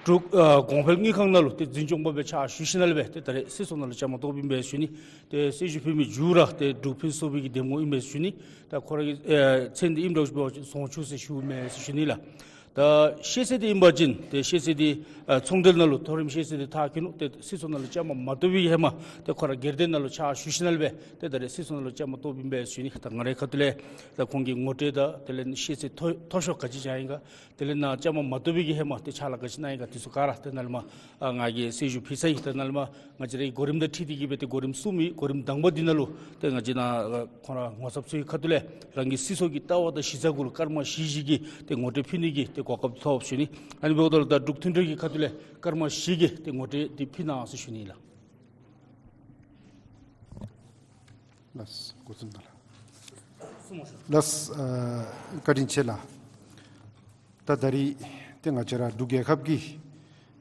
འབྲུག་ཨ་གོང་འཕེལ་དངུལ་ཁང་ནང་ལུ་ཏེ་འཛིན་སྐྱོང་པ་སྦེ་ཕྱག་ཞུ་ཞིནམ་ལས་སྦེ་ཏེ་ད་རེས་སྲིད་ཚོགས་ནང་ལུ་བཅའ་མར་གཏོགསཔ་ཨིན་པས་ཟེར་ཞུ་ནི། ཏེ་གསལ་ཞུ་ཕུལ་མི་མཇུག་ར་ཏེ་འབྲུག་ཕུན་སུམ་ཚོགས་པའི་གི་འདེམས་ངོ་ཨིན་པས་ཟེར་ཞུ་ནི། ད་ཁོ་ར་གི་ཨེ་མཚན་འདི་ཨིནམ་འདྲཝ་ཅིག་འབད་བ་ཅིན་ཟོང་ཆུ་ཟེར་ཞུཝ་མས་ཟེར་ཞུ་ནི་ལགས། ད་ཤེས་ཚད་འདི་ཨིན་པ་ཅིན་ཏེ་ཤེས་ཚད་འདི་ཨ་ཚོང་འབྲེལ་ནང་ལུ་མཐོ་རིམ་ཤེས་ཚད་འདི་མཐར་འཁྱོལ་ནུག། ཏེ་སྲིད་ཚོགས་ནང་ལུ་བཅའ་མར་མ་གཏོགས་པའི་ཧེ་མ་ཏེ་ཁོ་ར་སྒེར་སྡེ་ནང་ལུ་ཕྱག་ཞུ་ཞིནམ་ལས་སྦེ་ཏེ་ད་རེས་སྲིད་ཚོགས་ནང་ལུ་བཅའ་མར་གཏོགསཔ་ཨིན་པས་ཟེར་ཞུ་ནི། ད་ང་རའི་ཁ་ཐུག་ལས་ད་ཁོང་གི་ངོ་སྤྲོད་དང་དེ་ལས་ཤེས་ཚད་མཐོ་མཐོ་ཤོས་ག་ཅི་བཞག་ཡི་ག། དེ་ལས་ནཱ་བཅའ་མར་མ་གཏོགས་པའི་གི་ཧེ་མ་ཏེ་ཕྱག་ལཱ་ག་ཅི་གནང་ཡི་ག་དེ་ཚུ་ག་ར་ཏེ་ནཱ་ལས་མར་ཨ་ང་གིས་གསལ་ཞུ་ཕུལ་ཚར་ཡི། ཏེ་ནཱ་ལས་མར་ང་བཅས་རའི་གོ་རིམ་དང་འཁྲིལ་ཏེ་གི་སྦེ་ཏེ་གོ་རིམ་གསུམ་ཨིན། གོ་རིམ་དང་པ་འདི་ནང་ལུ་ཏེ་ང་བཅས་ནཱ་ཁོང་ར་ངོ་ཚབ་ཚུ་གི་ཁ་ཐུག་ལས་རང་གི་སྲིད་ཚོགས་ཀྱི་ལྟ་བ་དང་གཞི་རྩ་གུ་ལུ་སྐར་མ་བཞི་བཞི་གི་ཏེ་ངོ་སྤྲོད་ཕུལ་ནི་གི་ཏེ་གོ་སྐབས་ཐོབ་ཞུ་ནི། ཨ་ནི་འབདཝ་ད་ལུ་ད་འབྲུག་མཐུན་གྲོས་ཀྱི་ཁ་ཐུག་ལས་སྐར་མ་བཞི་གི་ཏེ་ངོ་སྤྲོད་འདི་ཕུལ་གནང་ཟེར་ཞུ་ནི་ལགས། ལགས་སོ། འགོ་འཛིན་ལགས། ལགས་སོ། ཨ་བཀའ་དྲིན་ཆེ་ལགས། ད་ད་རིས་ཏེ་ང་བཅས་ར་འབྲུག་རྒྱལ་ཁབ་ཀྱི་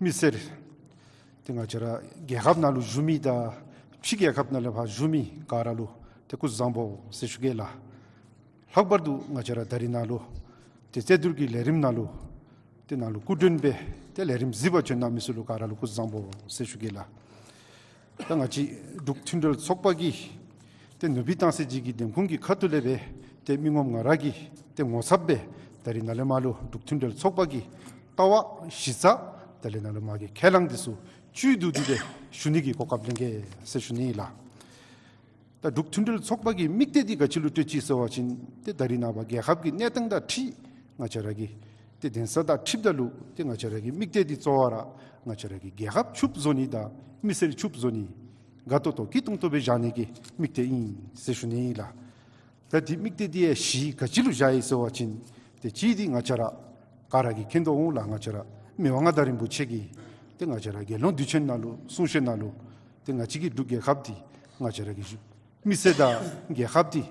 མི་སེར་ཏེ་ང་བཅས་ར་རྒྱལ་ཁབ་ནང་ལུ་བཞུགས་མི་དང་ཕྱི་རྒྱལ་ཁབ་ནང་ལས་ཕར་བཞུགས་མི་ག་ར་ལུ་ཏེ་སྐུ་གཟུགས་བཟང་པོ་ཟེར་ཞུ་གེ་ལགས། ལྷག་པར་དུ་ང་བཅས་ར་ད་རིས་ནཱ་ལུ་ཏེ་རྩོད་བསྡུར་གྱི་ལས་རིམ་ནང་ལུ་ཏེ་ནཱ་ལུ་སྐུ་མགྲོན་སྦེ་ཏེ་ལས་རིམ་གཟིགས་པར་བྱོན་གནང་མི་ཚུ་ལུ་ག་ར་ལུ་སྐུ་གཟུགས་བཟང་པོ་ཟེར་ཞུ་གེ་ལགས། ད་ང་བཅས་འབྲུག་མཐུན་གྲོས་ཚོགས་པ་གིས་ཏེ་ནུ་སྦིས་རྟ་མགོ་སེར་བྱེས་ཀྱི་འདེམས་ཁོངས་ཀྱི་ཁ་ཐུག་ལས་སྦེ་ཏེ་མི་ངོམ་ང་ར་གིས་ཏེ་ངོ་ཚབ་སྦེ་ད་རིས་ནཱ་ལས་མར་ལུ་འབྲུག་མཐུན་གྲོས་ཚོགས་པ་གི་ལྟ་བ་གཞི་རྩ་དེ་ལས་ནཱ་ལས་མར་གྱི་ཁས་བླངས་འདི་ཚུ་བཅུད་བསྡུ་སྟེ་སྦེ་ཞུ་ནི་གི་གོ་སྐབས་ལེན་གེ་ཟེར་ཞུ་ནི་ལགས། ད་འབྲུག་མཐུན་གྲོས་ཚོགས་པ་གི་དམིགས་གཏད་འདི་ག་ཅི་ལུ་སྤྲོད་ཅི་ཟེར་བ་ཅིན་ཏེ་ད་རིས་ནངས་པ་རྒྱལ་ཁབ་ཀྱི་གནས་སྟངས་དང་འཁྲིལ་ང་བཅས་ར་གི་ཏེ་གདན་ས་དང་འཁྲིལཝ་ད་ལུ་ཏེ་ང་བཅས་ར་གི་དམིགས་གཏད་འདི་གཙོ་བོ་ར་ང་བཅས་ར་གི་རྒྱལ་ཁབ་ཕྱུགཔོ་བཟོ་ནི་དང་མི་སེར་ཕྱུགཔོ་བཟོ་ནི་དགའ་ཏོག་ཏོ་སྐྱིད་ཏོང་ཏོ་སྦེ་བཞག་ནི་གི་དམིགས་གཏད་ཨིན་ཟེར་ཞུ་ནི་ལགས། ད་འདི་དམིགས་གཏད་འདི་ཡང་གཞི་ག་ཅི་ལུ་བཞག་ཡི་ཟེར་བ་ཅིན་ཏེ་གཅིག་འདི་ང་བཅས་ར་ག་ར་གིས་མཁྱེན་དོ་འོང་ལགས། ང་བཅས་ར་མི་དབང་མངའ་བདག་རིན་པོ་ཆེ་གིས་ཏེ་ང་བཅས་ར་རྒྱལ་ཡོངས་དུས་ཆེན་ནང་ལུ་གསུང་བཤད་ནང་ལུ་ཏེ་ང་བཅས་ཀྱི་འབྲུག་རྒྱལ་ཁབ་འདི་ང་བཅས་ར་གི་མི་སེར་དང་རྒྱལ་ཁབ་འདི་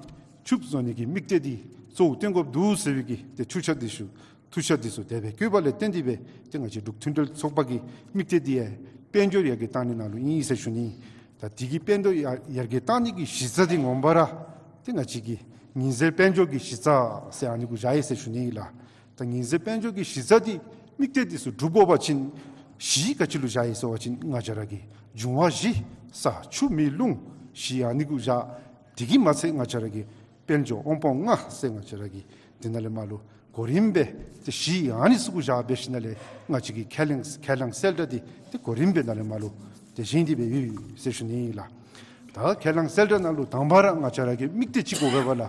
ཕྱུགཔོ་བཟོ་ནི་གི་དམིགས་གཏད་འདི་གཙོ་བོ་བཏོན་དགོཔ་འདུག་ཟེར་བའི་གི་ཏེ་ཐུགས་འཆར་འདི་ཚུ་ཐུགས་འཆར་འདི་ཚུ་དེ་སྦེ་བཀོད་པ་ལས་བརྟེན་ཏེ་སྦེ་ཏེ་ང་བཅས་འབྲུག་མཐུན་གྲོས་ཚོགས་པ་གི་དམིགས་གཏད་འདི་ཡང་དཔལ་འབྱོར་ཡར་རྒྱས་གཏང་ནི་ནང་ལུ་ཨིན་ཟེར་ཞུ་ནི། ད་འདི་གི་དཔལ་འབྱོར་ཡར་ཡར་རྒྱས་གཏང་ནི་གི་གཞི་རྩ་འདི་ངོ་མ་ར་ཏེ་ང་བཅས་ཀྱི་ཉིན་གཞིའི་དཔལ་འབྱོར་གྱི་གཞི་རྩ་ཟེར་ཨ་ནི་གུ་བཞག་ཡི་ཟེར་ཞུ་ནི་ལགས། ད་ཉིན་གཞིའི་དཔལ་འབྱོར་གྱི་གཞི་རྩ་འདི་དམིགས་གཏད་འདི་ཚུ་འགྲུབ་དགོ་པ་ཅིན་གཞི་ག་ཅི་ལུ་བཞག་ཡི་ཟེར་བ་ཅིན་ང་བཅས་ར་གི་འབྱུང་བ་བཞི་ས་ཆུ་མེ་རླུང་བཞི་ཨ་ནི་གུ་བཞག། དེ་གིས་མ་ཚད་ང་བཅས་ར་གི་དཔལ་འབྱོར་དབང་པོ་ལྔ་ཟེར་ང་བཅས་ར་གི་དེ་ནང་ལས་མར་ལུ་གོ་རིམ་སྦེ་ཏེ་གཞི་ཨ་ནི་ཚུ་གུ་བཞག་འབད་ཞིནམ་ལས་ང་བཅས་ཀྱི་ཁས་བླངས་ཁས་བླངས་གསལ་བསྒྲགས་འདི་ཏེ་གོ་རིམ་སྦེ་ནང་ལས་མར་ལུ་ཏེ་བཞེངས་ཏེ་སྦེ་ཡོད་ཟེར་ཞུ་ནི་ལགས། ད་ཁས་བླངས་གསལ་བསྒྲགས་ནང་ལུ་དང་པ་ར་ང་བཅས་ར་གི་དམིགས་གཏད་ཅིག་དགོ་པས་ལགས།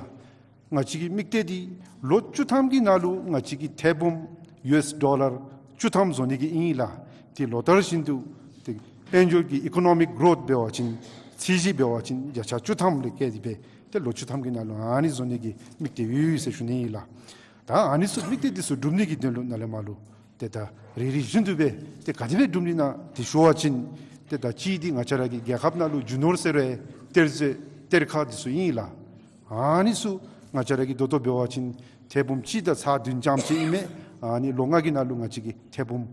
ང་བཅས་ཀྱི་དམིགས་གཏད་འདི་ལོ་བཅུ་ཐམ་གྱི་ནང་ལུ་ང་བཅས་ཀྱི་ཐེར་འབུམ་ཡུ་ཨེསི་ཌོ་ལར་བཅུ་ཐམ་བཟོ་ནི་གི་ཨིན་ལགས། ཏེ་ལོ་ལྟར་བཞིན་དུ་ཏེ་དཔལ་འབྱོར་གྱི་ཨི་ཀོ་ནོ་མིག་གི་རོཐ་འབད་བ་ཅིན་ཚད་གཞི་འབད་བ་ཅིན་བརྒྱ་ཆ་བཅུ་ཐམ་ལས་བརྒལ་ཏེ་སྦེ་ཏེ་ལོ་བཅུ་ཐམ་གྱི་ནང་ལུ་ཨ་ནི་བཟོ་ནི་གི་དམིགས་གཏད་ཡོད་ཟེར་ཞུ་ནི་ཨིན་ལགས། ད་ཨ་ནི་ཚུ་དམིགས་གཏད་འདི་ཚུ་འགྲུབ་ནི་གི་དོན་ལུ་ནཱ་ལས་མར་ལུ་ཏེ་ད་རེ་རེ་བཞིན་དུ་སྦེ་ཏེ་ག་དེ་སྦེ་འགྲུབ་ནི་ཨིན་ན་དེ་ཞུ་བ་ཅིན་ཏེ་ད་གཅིག་འདི་ང་བཅས་ར་གི་རྒྱལ་ཁབ་ནང་ལུ་རྒྱུ་ནོར་ཟེར་རུང་གཏེར་མཛོད་གཏེར་ཁ་འདི་ཚུ་ཨིན་ལགས། ཨ་ནི་ཚུ་ང་བཅས་ར་གིས་ད་ལྟོ་འབད་བ་ཅིན་ཐེར་འབུམ་གཅིག་དང་ཚག་བདུན་ཙམ་ཅིག་ཨིན་མས། ཨ་ནི་ལོ་ལྔ་གི་ནང་ལུ་ང་བཅས་ཀྱིས་ཐེར་འབུམ་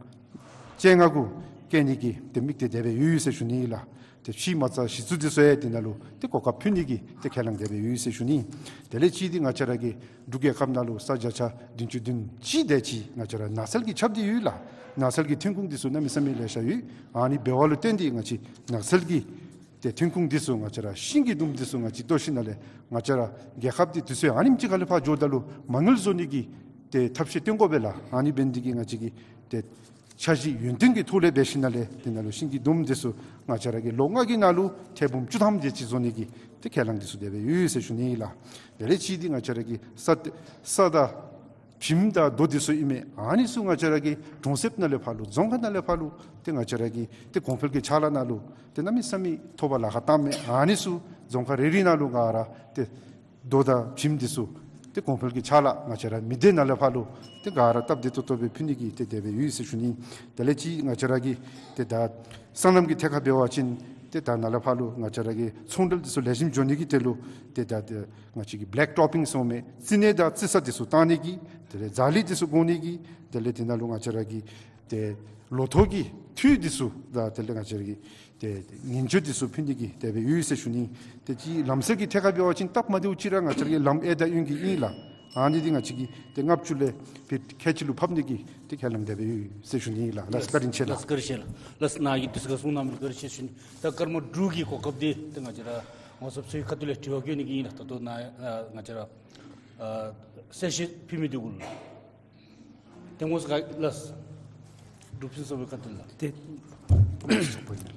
བཅོ་ལྔ་གུ་བསྐྱེད་ནི་གི་ཏེ་དམིགས་གཏད་དེ་སྦེ་ཡོད་ཟེར་ཞུ་ནི་ཨིན་ལགས། ཏེ་ཕྱིའི་མ་རྩ་གཞི་བཙུགས་འདི་ཚུ་ཡང་དེ་ནང་ལུ་ཏེ་གོ་སྐབས་ཕུལ་ནི་གི་ཏེ་ཁས་བླངས་དེ་སྦེ་ཡོད་ཟེར་ཞུ་ནི། དེ་ལས་གཅིག་འདི་ང་བཅས་ར་གི་འབྲུག་རྒྱལ་ཁབ་ནང་ལུ་ས་བརྒྱ་ཆ་བདུན་ཅུ་དོན་གཅིག་དེ་ཅིག་ང་བཅས་ར་ནགས་ཚལ་གྱིས་ཁྱབ་སྟེ་ཡོད་ལགས། ནགས་ཚལ་གྱི་ཐོན་ཁུངས་འདི་ཚུ་གནམ་མེད་ས་མེད་ལེ་ཤ་ཡོད། ཨ་ནི་འབདཝ་ལུ་བརྟེན་ཏེ་ང་བཅས་ནགས་ཚལ་གྱི་ཏེ་ཐོན་ཁུངས་འདི་ཚུ་ང་བཅས་ར་ཤིང་གི་ལྡུམ་འདི་ཚུ་ང་བཅས་བཏོག་ཞིནམ་ལས་ང་བཅས་ར་རྒྱལ་ཁབ་འདི་དུས་ཚོད་ཨ་ནེམ་ཅིག་ཁར་ལས་ཕར་འགྱོཝ་ད་ལུ་མ་དངུལ་བཟོ་ནི་གི་ཏེ་ཐབས་ཤེས་སྟོན་དགོ་པས་ལགས། ཨ་ནི་འབད་ནི་འདི་གིས་ང་བཅས་ཀྱིས་ཏེ་འཆར་གཞི་ཡོན་ཏན་གྱི་ཐོག་ལས་འབད་ཞིནམ་ལས་དེ་ནང་ལུ་ཤིང་གི་ལྡུམ་འདི་ཚུ་ང་བཅས་ར་གིས་ལོ་ལྔ་གི་ནང་ལུ་ཐེར་འབུམ་བཅུ་ཐམ་དེ་ཅིག་བཟོ་ནི་གི་ཏེ་ཁས་བླངས་འདི་ཚུ་དེ་སྦེ་ཡོད་ཟེར་ཞུ་ནི་ཨིན་ལགས། དེ་ལས་གཅིག་འདི་ང་བཅས་ར་གི་ས་ས་དང་བྱེམ་དང་རྡོ་འདི་ཚུ་ཨིན་མས། ཨ་ནི་ཚུ་ང་བཅས་ར་གི་གྲོང་གསེབ་ནང་ལས་ཕར་ལུ་རྫོང་ཁག་ནང་ལས་ཕར་ལུ་ཏེ་ང་བཅས་ར་གི་ཏེ་གོང་འཕེལ་གྱི་ཕྱག་ལཱ་ནང་ལུ་ཏེ་གནམ་མེད་ས་མེད་ཐོ་བ་ལཱ་ཁག་བཏངམ་མས། ཨ་ནི་ཚུ་རྫོང་ཁག་རེ་རེ་ནང་ལུ་ག་ར་ཏེ་རྡོ་དང་བྱེམ་འདི་ཚུ་ཏེ་གོང་འཕེལ་གྱི་ཕྱག་ལཱ་ང་བཅས་ར་མི་སྡེ་ནང་ལས་ཕར་ལུ་ཏེ་ག་ར་སྟབས་བདེ་ཏོག་ཏོ་སྦེ་ཕུལ་ནི་གི་ཏེ་དེ་སྦེ་ཡོད་ཟེར་ཞུ་ནི། དེ་ལས་གཅིག་ང་བཅས་ར་གི་ཏེ་ད་སོ་ནམ་གྱི་ཐད་ཁར་འབད་བ་ཅིན་ཏེ་ད་ནཱ་ལས་ཕར་ལུ་ང་བཅས་ར་གི་ཚོང་འབྲེལ་འདི་ཚུ་ལེགས་ཤོམ་འགྱོ་ནི་གི་དོན་ལུ་ཏེ་ད་ཏེ་ང་བཅས་ཀྱིས་བེ་ལེག་ཊོ་པིང་ཟེར་མི་རྩི་ནད་དང་རྩི་ས་འདི་ཚུ་བཏང་ནི་གི་དེ་ལས་ཛ་ལི་འདི་ཚུ་བཀོག་ནི་གི་དེ་ལས་དེ་ནང་ལུ་ང་བཅས་ར་གི་ཏེ་ལོ་ཐོག་གི་ འཐུས་འདི་ཚུ་ད་དེ་ལས་ང་བཅས་ར་གི་ཏེ་ངན་བྱུས་འདི་ཚུ་ཕུད་ནི་གི་དེ་སྦེ་ཡོད་ཟེར་ཞུ་ནི། ཏེ་ཅིག་ལམ་སྲོལ་གྱི་ཐད་ཁར་འབད་བ་ཅིན་སྟབས་མ་བདེཝ་ཅིག་ར་ང་བཅས་ར་གི་ལམ་ཨེ་ད་གཡོན་གྱི་ཨིན་ལགས། ཨ་ནི་འདི་ང་བཅས་ཀྱིས་ཏེ་ལྔ་བཅུ་ལས་ཕར་ཁལ་གཅིག་ལུ་ཕབ་ནི་གི་ཏེ་ཁས་བླངས་དེ་སྦེ་ཡོད་ཟེར་ཞུ་ནི་ལགས། ལགས་བཀའ་དྲིན་ཆེ་ལགས། ལགས་བཀའ་དྲིན་ཆེ་ལགས། ལགས་ནཱ་གི་དུས་ཚོད་གསུང་གནང་མི་བཀའ་དྲིན་ཆེ་ཞུ་ནི། ད་སྐར་མ་དྲུག་གི་གོ་སྐབས་འདི་ཏེ་ང་བཅས་ར་ངོ་ཚབ་ཚུའི་ཁ་ཐུག་ལས་དྲི་བ་བཀོད་ནི་གི་ཨིན་ལགས། ད་ལྟོ་ནཱ་ང་བཅས་ར་ཨ་གསལ་བཤད་ཕུལ་མི་འདི་གུ་ལགས། ཏེ་ངོ་ཚབ་ལགས། འབྲུག་ཕུན་ཚོགས་པའི་ཁ་ཐུག་ལགས། ཏེ་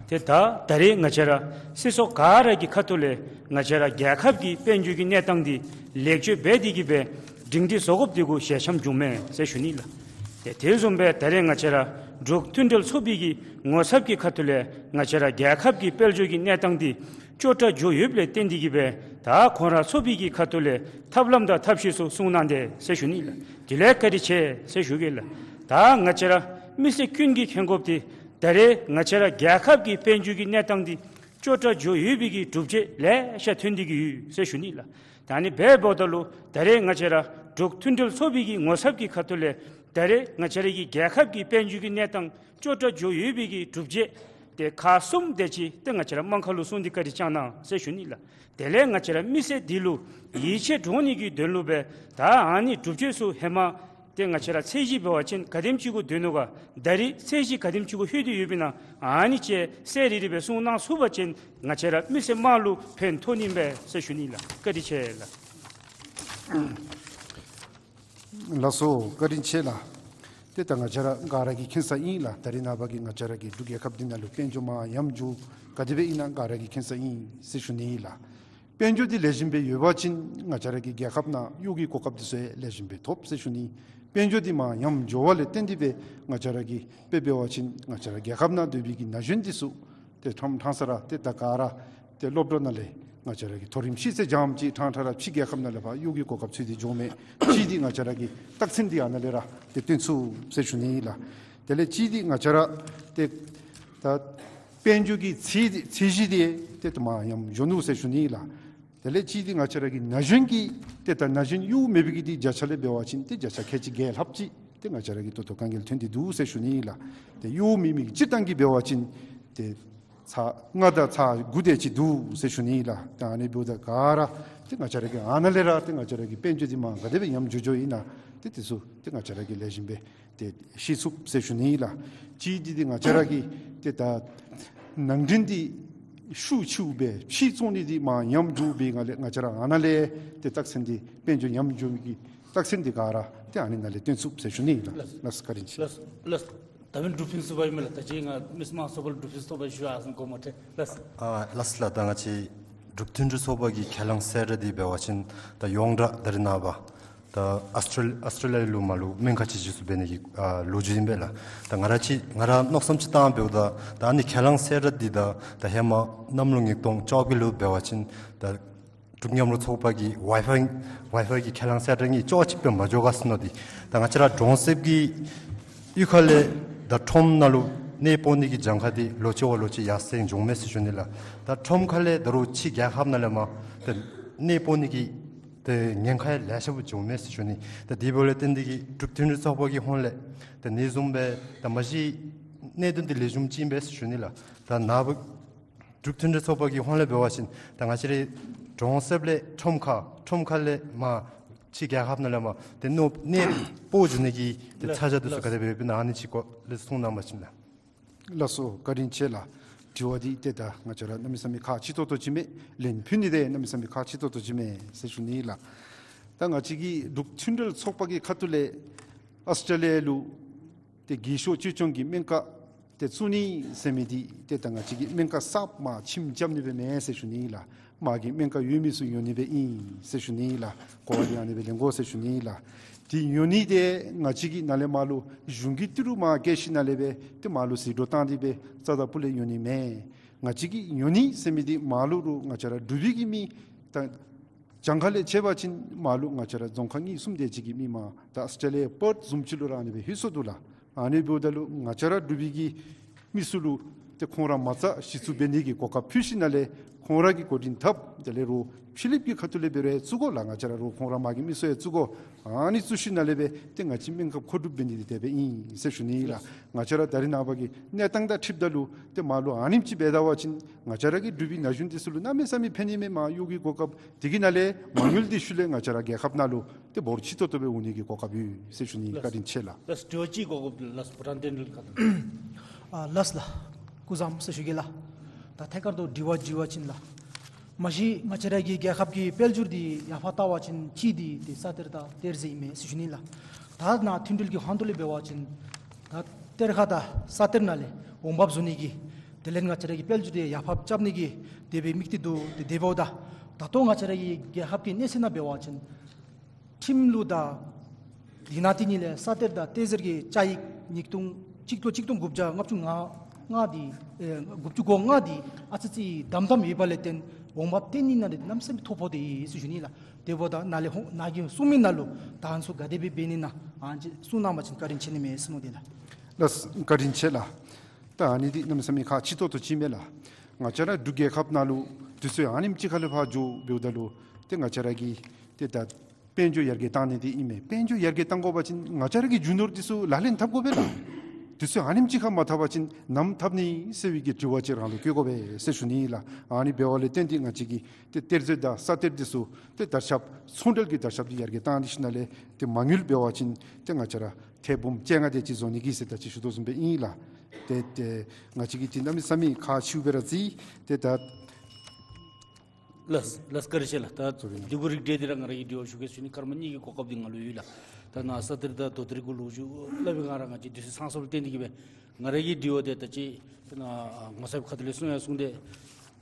ཏེ་ད་ད་རེས་ང་བཅས་ར་སྲིད་ཚོགས་ག་ར་གི་ཁ་ཐུག་ལས་ང་བཅས་ར་རྒྱལ་ཁབ་ཀྱི་དཔལ་འབྱོར་གྱི་གནས་སྟངས་འདི་ལེགས་བཅོས་འབད་དེ་གིས་སྦེ་སྒྲིང་སྒྲི་བཟོ་དགོཔ་འདི་གུ་ཞལ་འཆམ་བྱུངམ་མས་ཟེར་ཞུ་ནི་ལགས། ཏེ་དེ་བཟུམ་སྦེ་ད་རེས་ང་བཅས་ར་འབྲུག་མཐུན་འབྲེལ་ཚོགས་པའི་གི་ངོ་ཚབ་ཀྱི་ཁ་ཐུག་ལས་ང་བཅས་ར་རྒྱལ་ཁབ་ཀྱི་དཔལ་འབྱོར་གྱི་གནས་སྟངས་འདི་སྐྱོ་དྲགས་འགྱོ་ཡོདཔ་ལས་བརྟེན་དེ་གིས་སྦེ་ད་ཁོང་ར་ཚོགས་པའི་གི་ཁ་ཐུག་ལས་ཐབས་ལམ་དང་ཐབས་ཤེས་ཚུ་གསུང་གནང་དེས་ཟེར་ཞུ་ནི་ལགས། དེ་ལས་བཀའ་དྲིན་ཆེ་ཟེར་ཞུ་གེ་ལགས། ད་ང་བཅས་ར་མི་སེར་ཀུན་གྱིས་མཁྱེན་དགོཔ་འདི་ད་རེས་ང་བཅས་ར་རྒྱལ་ཁབ་ཀྱི་དཔལ་འབྱོར་གྱི་གནས་སྟངས་འདི་སྐྱོ་དྲགས་འགྱོ་ཡོད་པའི་གི་སྒྲུབ་བྱེད་ལེ་ཤ་ཐོན་ཏེ་གི་ཡོད་ཟེར་ཞུ་ནི་ལགས། ད་ཨ་ནི་འབདཝ་ད་ལུ་ད་རེས་ང་བཅས་ར་འབྲུག་མཐུན་འབྲེལ་ཚོགས་པའི་གི་ངོ་ཚབ་ཀྱི་ཁ་ཐུག་ལས་ད་རེས་ང་བཅས་ར་གི་རྒྱལ་ཁབ་ཀྱི་དཔལ་འབྱོར་གྱི་གནས་སྟངས་སྐྱོ་དྲགས་འགྱོ་ཡོད་པའི་གི་སྒྲུབ་བྱེད་ཏེ་ཁག་གསུམ་དེ་ཅིག་ཏེ་ང་བཅས་ར་དམངས་ཁ་ལུ་གསུང་སྟེ་བཀའ་དྲིན་བསྐྱང་གནང་ཟེར་ཞུ་ནི་ལགས། དེ་ལས་ང་བཅས་ར་མི་སེར་འདི་ལུ་ཡིད་ཆེས་འདྲོངས་ནི་གི་དོན་ལུ་སྦེ་ད་ཨ་ནི་སྒྲུབ་བྱེད་ཚུ་ཧེ་མ་ཏེ་ང་བཅས་ར་ཚད་གཞི་འབད་བ་ཅིན་ག་དེམ་ཅིག་གུ་སྡོད་ནུག་ག། ད་རེས་ཚད་གཞི་ག་དེམ་ཅིག་གུ་ལྷོད་དེ་ཡོདཔ་ཨིན་ན་ཨ་ནི་ཅིག་གསལ་རི་རི་སྦེ་གསུང་གནང་ཚུགས་པ་ཅིན་ང་བཅས་ར་མི་སེར་དམངས་ལུ་ཕན་ཐོགས་ནི་མས་ཟེར་ཞུ་ནི་ལགས། བཀའ་དྲིན་ཆེ་ལགས། ལགས་སོ་བཀའ་དྲིན་ཆེ་ལགས། ཏེ་ད་ང་བཅས་ར་ག་ར་གིས་མཁྱེན་ས་ཨིན་ལགས། ད་རེས་ནངས་པ་གི་ང་བཅས་ར་གི་འབྲུག་རྒྱལ་ཁབ་འདི་ནང་ལུ་དཔལ་འབྱོར་མར་ཉམས་འགྱོ་ག་དེ་སྦེ་ཨིན་ན་ག་ར་གིས་མཁྱེན་ས་ཨིན་ཟེར་ཞུ་ནི་ལགས། དཔལ་འབྱོར་འདི་ལེགས་ཤོམ་སྦེ་ཡོད་པ་ཅིན་ང་བཅས་ར་གི་རྒྱལ་ཁབ་ནང་གཡོག་གི་གོ་སྐབས་འདི་ཚུ་ལེགས་ཤོམ་སྦེ་ཐོབ་ཟེར་ཞུ་ནི། དཔལ་འབྱོར་འདི་མར་ཉམས་འགྱོ་བ་ལས་བརྟེན་ཏེ་སྦེ་ང་བཅས་ར་གི་དཔེ་འབད་བ་ཅིན་ང་བཅས་ར་རྒྱལ་ཁབ་ནང་སྡོད་པའི་གི་ན་གཞོན་འདི་ཚུ་ཏེ་ཕྲང་ཕྲང་ས་ར་ཏེ་ད་ག་ར་ཏེ་སློབ་གྲྭ་ནང་ལས་ང་བཅས་ར་གི་མཐོ་རིམ་ཤེས་ཚད་སྦྱངམ་ཅིག་ཕྲང་ཕྲང་ར་ཕྱི་རྒྱལ་ཁབ་ནང་ལས་ཕར་གཡོག་གི་གོ་སྐབས་འཚོལ་ཏེ་འགྱོཝ་མས། གཅིག་འདི་ང་བཅས་ར་གི་རྟགས་མཚན་འདི་ཨ་ནཱ་ལས་ར་ཏེ་སྟོན་ཚུགས་ཟེར་ཞུ་ནི་ལགས། དེ་ལས་གཅིག་འདི་ང་བཅས་ར་ཏེ་ད་དཔལ་འབྱོར་གྱི་ཚད་ཚད་གཞི་འདི་ཏེ་ད་མར་ཉམས་འགྱོ་ནུག་ཟེར་ཞུ་ནི་ལགས། དེ་ལས་གཅིག་འདི་ང་བཅས་ར་གི་ན་གཞོན་གྱི་ཏེ་ད་ན་གཞོན་གཡོག་མེད་པའི་གི་འདི་བརྒྱ་ཆ་ལས་འབད་བ་ཅིན་ཏེ་བརྒྱ་ཆ་ཁལ་གཅིག་བརྒྱད་ལྷགཔ་ཅིག་ཏེ་ང་བཅས་ར་གི་ད་ལྟོ་དཀའ་ངལ་ཐོན་ཏེ་འདུག་ཟེར་ཞུ་ནི་ལགས། ཏེ་གཡོག་མེད་མི་གི་སྤྱིར་བཏང་གི་འབད་བ་ཅིན་ཏེ་ཚག་ལྔ་དང་ཚག་དགུ་དེ་ཅིག་འདུག་ཟེར་ཞུ་ནི་ལགས། ཏེ་ཨ་ནི་འབདཝ་ད་ག་ར་ཏེ་ང་བཅས་ར་གི་ཨ་ནཱ་ལས་ར་ཏེ་ང་བཅས་ར་གི་དཔལ་འབྱོར་འདི་མར་ག་དེ་སྦེ་ཉམས་འགྱོ་འགྱོཝ་ཨིན་ན་ཏེ་དེ་ཚུ་ཏེ་ང་བཅས་ར་གིས་ལེགས་ཤོམ་སྦེ་ཏེ་ཤེས་ཚུགས་ཟེར་ཞུ་ནི་ལགས། གཅིག་འདི་ཏེ་ང་བཅས་ར་གི་ཏེ་ད་ནང་འདྲེན་འདི་ཤུགས་ཆེཝ་སྦེ་ཕྱིར་བཙོང་ནི་འདི་མར་ཉམས་འགྱོ་བའི་ངང་ལས་ང་བཅས་ར་ཨ་ནཱ་ལས་ཏེ་རྟགས་མཚན་འདི་དཔལ་འབྱོར་ཉམས་འགྱོ་མི་གི་རྟགས་མཚན་འདི་ག་ར་ཏེ་ཨ་ནི་ནང་ལས་སྟོན་ཚུགས་ཟེར་ཞུ་ནི་ལགས། ལགས་སོ་བཀའ་དྲིན་ཆེ། ལགས་སོ་ལགས་སོ། ད་འབདན་འབྲུག་ཕུན་ཚོགས་པ་ཨིན་མས་ལགས། ད་ཅི་ང་མི་སེར་དམངས་ཚོགས་པ་ལུ་འབྲུག་ཕུན་ཚོགས་པ་ཞུ་ཡར་སོང་དགོངསམ་མ་ཁྲེལ། ལགས་སོ། ཨ་ལགས་སོ་ལགས། ད་ང་བཅས་འབྲུག་མཐུན་འབྲེལ་ཚོགས་པ་གི་ཁས་བླངས་གསལ་བསྒྲགས་འདི་འབད་བ་ཅིན་ད་ཡོངས་གྲགས་ད་རེས་ནངས་པ་ད་ཨཱོས་ཊེ་ཨཱོས་ཊེ་ལི་ཡ་ལུ་མར་ལུ་སྨན་ཁང་ཅིག་འཛུགས་འབད་ནི་གི་ཨ་ལོ་རྒྱུས་ཨིན་པས་ལགས། ད་ང་ར་ཅིག་ང་ར་མནོ་བསམ་ཅིག་བཏང་འབདཝ་ད་ད་ཨ་ནི་ཁས་བླངས་གསལ་བསྒྲགས་འདི་ད་ད་ཧེ་མ་གནམ་ལོ་ཉིས་སྟོང་བཅོ་བརྒྱད་ལུ་འབད་བ་ཅིན་ད་འབྲུག་མཉམ་རུབ་ཚོགས་པ་གི་ཝའི་ཕའི་ཝའི་ཕའི་གི་ཁས་བླངས་གསལ་བསྒྲགས་གཉིས་ཅོག་གཅིག་སྦེ་མ་འགྱོ་ག་ཟེར་མནོ་སྟེ། ད་ང་བཅས་ར་གྲོང་གསེབ་ཀྱི་གཡུས་ཁ་ལས་ད་ཁྲོམ་ནང་ལུ་གནས་སྤོ་ནི་གི་གྱངས་ཁ་འདི་ལོ་གཅིག་བ་ལོ་གཅིག་ཡར་སེང་འགྱོཝ་མས་ཟེར་ཞུ་ནི་ལགས། ད་ཁྲོམ་ཁ་ལས་ད་རུང་ཕྱི་རྒྱལ་ཁབ་ནང་ལས་མར་ད་གནས་སྤོ་ནི་གི་ད་ཉེན་ཁ་ཡང་ལེ་ཤ་བ་འགྱོཝ་མས་ཟེར་ཞུ་ནི། ད་དེ་འབདཝ་ལས་བརྟེན་ཏེ་གིས་འབྲུག་མཐུན་འབྲེལ་ཚོགས་པ་གི་ཧོངས་ལས་ད་ཨ་ནི་བཟུམ་སྦེ་ད་མ་གཞི་གནད་དོན་འདི་ལེགས་ཤོམ་ཅིག་ཨིན་པས་ཟེར་ཞུ་ནི་ལགས། ད་ནཱ་འབདན་འབྲུག་མཐུན་འབྲེལ་ཚོགས་པ་གི་ཧོངས་ལས་འབད་བ་ཅིན་ད་ང་བཅས་རའི་གྲོང་གསེབ་ལས་ཁྲོམ་ཁ་ཁྲོམ་ཁ་ལས་མར་ཕྱི་རྒྱལ་ཁབ་ནང་ལས་མར་ཏེ་གནོད་གནས་སྤོ་འགྱོ་ནི་གི་ཏེ་ལགས་ཚ་གྱང་འདི་ཚུ་ལགས་ག་དེ་སྦེ་ཡོདཔ་ཨིན་ན་ཨ་ནི་ཅིག་སྐོར་ལས་གསུང་གནང་བ་ཅིན་ལགས། ལགས་སོ་བཀའ་དྲིན་ཆེ་ལགས། དྲི་བ་འདི་ཏེ་ད་ང་བཅས་ར་གནམ་མེད་ས་མེད་ཁག་ཆེ་ཏོག་ཏོ་ཅིག་མས། ལན་ཕུལ་ནི་འདི་གནམ་མེད་ས་མེད་ཁག་ཆེ་ཏོག་ཏོ་ཅིག་མས་ཟེར་ཞུ་ནི་ལགས། ད་ང་བཅས་ཀྱི་འབྲུག་མཐུན་འབྲེལ་ཚོགས་པ་གི་ཁ་ཐུག་ལས་ཨཱོས་ཊེ་ལི་ཡ་ལུ་ཏེ་རྒས་ཤོས་བཅོས་སྐྱོང་གི་སྨན་ཁང་ཏེ་བཙུགས་ནི་ཟེར་མི་འདི་ཏེ་ད་ང་བཅས་ཀྱིས་སྨན་ཁང་གསརཔ་མར་ཁྱིམ་རྐྱབ་ནི་སྦེ་མེན་ཟེར་ཞུ་ནི་ལགས། མར་གྱི་སྨན་ཁང་ཡོད་མི་ཚུ་ཉོ་ནི་སྦེ་ཨིན་ཟེར་ཞུ་ནི་ལགས། གོ་བ་འདི་ཨ་ནི་སྦེ་ལེན་དགོ་ཟེར་ཞུ་ནི་ལགས། ཏེ་ཉོ་ནི་འདི་ང་བཅས་ཀྱིས་ནཱ་ལས་མར་ལུ་གཞུང་གི་ཏི་རུ་མར་བཀལ་ཞིནམ་ལས་སྦེ་ཏེ་མར་ལུ་ཟད་འགྲོ་བཏང་སྟེ་སྦེ་རྩ་དང་སྤུ་ལས་ཉོ་ནི་མེན། ང་བཅས་ཀྱིས་ཉོ་ནི་ཟེར་མི་འདི་མར་ལུ་རུང་ང་བཅས་ར་འབྲུག་པའི་གི་མི་ད་གྱངས་ཁ་ལས་ཕྱེ་བ་ཅིན་མར་ལུ་ང་བཅས་ར་རྫོང་ཁག་གཉིས་གསུམ་དེ་ཅིག་གི་མི་མར་ད་ཨཱོས་ཊེ་ལི་ཡ་པརཐ་བཟུམ་ཅིག་ལུ་ར་ཨ་ནི་སྦེ་ལྷོད་སོ་འདུག་ལགས། ཨ་ནི་འབདཝ་ད་ལུ་ང་བཅས་ར་འབྲུག་པའི་གི་མི་ཚུ་ལུ་ ཏེ་ཁོང་ར་མ་རྩ་གཞི་བཙུགས་འབད་ནི་གི་གོ་སྐབས་ཕུལ་ཞིནམ་ལས་ཁོང་ར་གིས་འགོ་འདྲེན་འཐབ། དེ་ལས་རོགས་ཕྱི་གླིངཔ་གི་ཁ་ཐུག་ལས་འབད་རུང་བཙུགས་དགོ་ལགས། ང་བཅས་ར་རོགས་ཁོང་ར་མ་གི་མི་སེར་ཡང་བཙུགས་དགོ། ཨ་ནི་བཙུགས་ཞིནམ་ལས་འབད་ཏེ་ང་བཅས་སྨན་ཁབ་མཁོ་སྒྲུབ་འབད་ནི་འདི་དེ་སྦེ་ཨིན་ཟེར་ཞུ་ནི་ལགས། ལགས། ང་བཅས་ར་ད་རིས་ནངས་པ་གི་གནས་སྟངས་དང་འཁྲིལཝ་ད་ལུ་ཏེ་མར་ལུ་ཨ་ནེམ་ཅིག་འབད་ད་པ་ཅིན་ང་བཅས་ར་གི་འབྲུག་པའི་ན་གཞོན་འདི་ཚུ་ལུ་གནམ་མེད་ས་མེད་ཕན་ནི་མས། མར་གཡོག་གི་གོ་སྐབས་དེ་གི་ནང་ལས་མ་དངུལ་འདི་ཤུལ་ལས་ང་བཅས་ར་རྒྱལ་ཁབ་ནང་ལུ་ཏེ་འབོར་ཆེ་ཏོག་ཏོ་སྦེ་འོང་ནི་གི་གོ་སྐབས་ཡོད་ཟེར་ཞུ་ནི། ལགས། བཀའ་དྲིན་ཆེ་ལགས། ལགས། དྲི་བ་ཅིག་གོ་སྐབས་ལགས། བུ་ཊཱན་བསྟན་འཕེལ་ཁ་ཐུག། ཨ་ལགས་ལགས། སྐུ་གཟུགས་བཟང་ཟེར་ཞུ་གེ་ལགས། ད་ཐད་ཀར་དུ་དྲི་བ་དྲི་བ་ཅིན་ལགས། མ་གཞི་ང་བཅས་ར་གི་རྒྱལ་ཁབ་ཀྱི་དཔལ་འབྱོར་འདི་ཡར་འཕར་བལྟ་བ་ཅིན་གཅིག་འདི་ཏེ་ས་གཏེར་དང་གཏེར་མཛོད་ཨིན་མས་ཟེར་ཞུ་ནི་ལགས། ད་ནཱ་མཐུན་འབྲེལ་གྱི་ཧོངས་ལས་འབད་བ་ཅིན་ད་གཏེར་ཁ་དང་ས་གཏེར་ནང་ལས་འོང་འབབ་བཟོ་ནི་གི་དེ་ལས་ང་བཅས་ར་གི་དཔལ་འབྱོར་འདི་ཡར་འཕར་རྐྱབ་ནི་གི་དེ་སྦེ་དམིགས་ཏེ་འདུག། ཏེ་དེ་འབདཝ་ད་ད་ལྟོ་ང་བཅས་ར་གི་རྒྱལ་ཁབ་ཀྱི་གནས་ཚད་ནང་འབད་བ་ཅིན་ཁྲིམས་ལུགས་དང་འདི་ནང་དེ་གཉིས་ལས་ས་གཏེར་དང་གཏེར་མཛོད་ཀྱི་བཅའ་ཡིག་ཉིས་སྟོང་གཅིག་ལོ་གཅིག་སྟོང་དགུ་བརྒྱ་ལྔ་བཅུ་ང་ལྔ་འདི་ཨེ་དགུ་བཅུ་གོ་ལྔ་འདི་ཨ་ཙི་ཅིག་དམ་དམ་ཡོད་པ་ལས་བརྟེན་འོང་འབབ་བཏོན་ནི་ནང་ལས་གནམ་མེད་ས་མེད་ཐོ་ཕོག་སྟེ་ཡོད་ཟེར་ཞུ་ནི་ལགས། དེ་འབདཝ་ད་ནཱ་ལས་ཧོ་ནཱ་གིས་གསུང་མི་ནང་ལུ་ད་ཨ་ནི་ཚུ་ག་དེ་སྦེ་འབད་ནི་ན་ཨ་ནི་ཅིག་གསུང་གནང་བ་ཅིན་བཀའ་དྲིན་ཆེ་ནི་མས་ཟེར་མནོ་དེ་ལགས། ལགས། བཀའ་དྲིན་ཆེ་ལགས། ད་ཨ་ནི་འདི་གནམ་མེད་ས་མེད་ཁག་ཆེ་ཏོག་ཏོ་ཅིག་མས་ལགས། ང་བཅས་ར་འབྲུག་རྒྱལ་ཁབ་ནང་ལུ་དུས་ཚོད་ཨ་ནེམ་ཅིག་ཁ་ལས་ཕར་འགྱོ་འབདཝ་ད་ལུ་ཏེ་ང་བཅས་ར་གིས་ཏེ་ད་དཔལ་འབྱོར་ཡར་རྒྱས་བཏང་ནི་འདི་ཨིན་མས། དཔལ་འབྱོར་ཡར་རྒྱས་བཏང་དགོ་པ་ཅིན་ང་བཅས་ར་གི་རྒྱུ་ནོར་འདི་ཚུ་ལག་ལེན་འཐབ་དགོ་པས་ལགས། དུས་ཚོད་ཨ་ནེམ་ཅིག་ཁར་མ་འཐབ་པ་ཅིན་ནམ་འཐབ་ནི་ཟེར་བའི་གི་དྲི་བ་ཅིག་རང་ལུ་བཀོད་དགོ་པས་ཟེར་ཞུ་ནི་ལགས། ཨ་ནི་འབདཝ་ལས་བརྟེན་ཏེ་ང་བཅས་ཀྱིས་ཏེ་གཏེར་མཛོད་དང་ས་གཏེར་འདི་ཚུ་ཏེ་དར་ཁྱབ་ཚོང་འབྲེལ་གྱི་དར་ཁྱབ་འདི་ཡར་རྒྱས་བཏང་ཞིནམ་ལས་ཏེ་མ་དངུལ་འབད་བ་ཅིན་ཏེ་ང་བཅས་ར་ཐེར་འབུམ་བཅོ་ལྔ་དེ་ཅིག་བཟོ་ནི་གི་ཟེར་ད་ཅི་ཞུ་དོ་བཟུམ་སྦེ་ཨིན་ལགས། ཏེ་ཏེ་ང་བཅས་ཀྱིས་འདི་གནམ་མེད་ས་མེད་ཁག་ཆེཝ་སྦེ་ར་བརྩི། ཏེ་ད་ལགས་ལགས། བཀའ་དྲིན་ཆེ་ལགས། ད་ཚུར་ཡིན་ལགས། འདི་གུ་རིགས་འགྲེ་སྟེ་ར་ང་ར་གིས་དྲི་བ་ཞུ་གེ་ཟེར་ཞུ་ནི། སྐར་མ་གཉིས་ཀྱི་གོ་སྐབས་འདི་ང་ལུ་ཡོད་ལགས། ད་ནཱ་ས་གཏེར་དང་དོ་གཏེར་གྱི་ལོ་རྒྱུས་སླབ་པའི་སྒང་ར་ང་བཅས་དུས་ཚོད་ཚང་སོངམ་ལས་བརྟེན་ཏེ་གིས་སྦེ་ང་ར་གི་དྲི་བ་འདི་ད་ཅི་ད་ནཱ་ངོ་ཚབ་ཁ་ཐུག་ལས་གསུང་ཡང་གསུངས་ཏེ་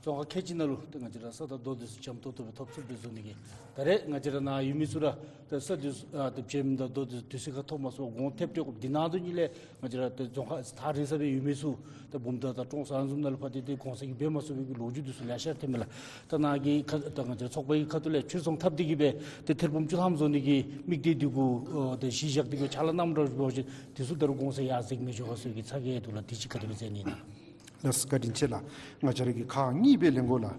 རྫོང་ཁག་ཁལ་གཅིག་ནང་ལུ་ཏེ་ང་བཅས་ར་ས་དང་རྡོ་འདི་ཚུ་འཇམ་ཏོག་ཏོ་སྦེ་ཐོབ་ཚུགསཔ་སྦེ་བཟོ་ནི་གི་ད་རེས་ང་བཅས་ར་ནཱ་ཡོད་མི་ཚུ་ར་ད་ས་འདི་ཚུ་ཨ་ད་བྱེམ་དང་རྡོ་འདི་ཚུ་དུས་ཚོད་ཁར་ཐོབ་མ་ཚུགས་པར་གོང་ཐེབས་སྤྲོད་དགོཔ་འདི་ནང་དོན་ཉིད་ལས་ང་བཅས་ར་ཏེ་རྫོང་ཁག་ཐག་རིང་ས་སྦེ་ཡོད་མི་ཚུ་ད་བུམ་ཐང་དང་ཀྲོང་གསར་ཨ་ནི་བཟུམ་ནང་ལུ་ཕར་ཏེ་ཏེ་གོང་ཚད་ཀྱིས་འབད་མ་ཚུགས་པའི་གི་ལོ་རྒྱུས་འདི་ཚུ་ལེ་ཤ་ཐོནམ་མས་ལགས། ད་ནཱ་གི་ཁ་ད་ང་བཅས་ཚོགས་པའི་ཁ་ཐུག་ལས་ཕྱིར་ཚོང་འཐབ་སྟེ་གིས་སྦེ་ཏེ་ཐེར་འབུམ་བཅུ་ཐམ་བཟོ་ནི་གི་དམིགས་གཏད་འདི་གུ་ཨ་ཏེ་གཞི་བཞག་སྟེ་གིས་ཕྱག་ལཱ་གནངམ་འདྲཝ་ཅིག་འབད་བ་ཅིན་འདི་ཚུ་ད་རུང་གོང་ཚད་ཡར་འཛེགས་མི་ཆོག་ག་ཟེར་བའི་གི་ཚ་གྱང་འདུག་ལགས། འདི་ཅིག་ག་དེ་སྦེ་མཛད་ནི་ཨིན་ན། ལགས་བཀའ་དྲིན་ཆེ་ལགས། ང་བཅས་ར་གིས་ཁག་གཉིས་སྦེ་ལེན་དགོ་ལགས།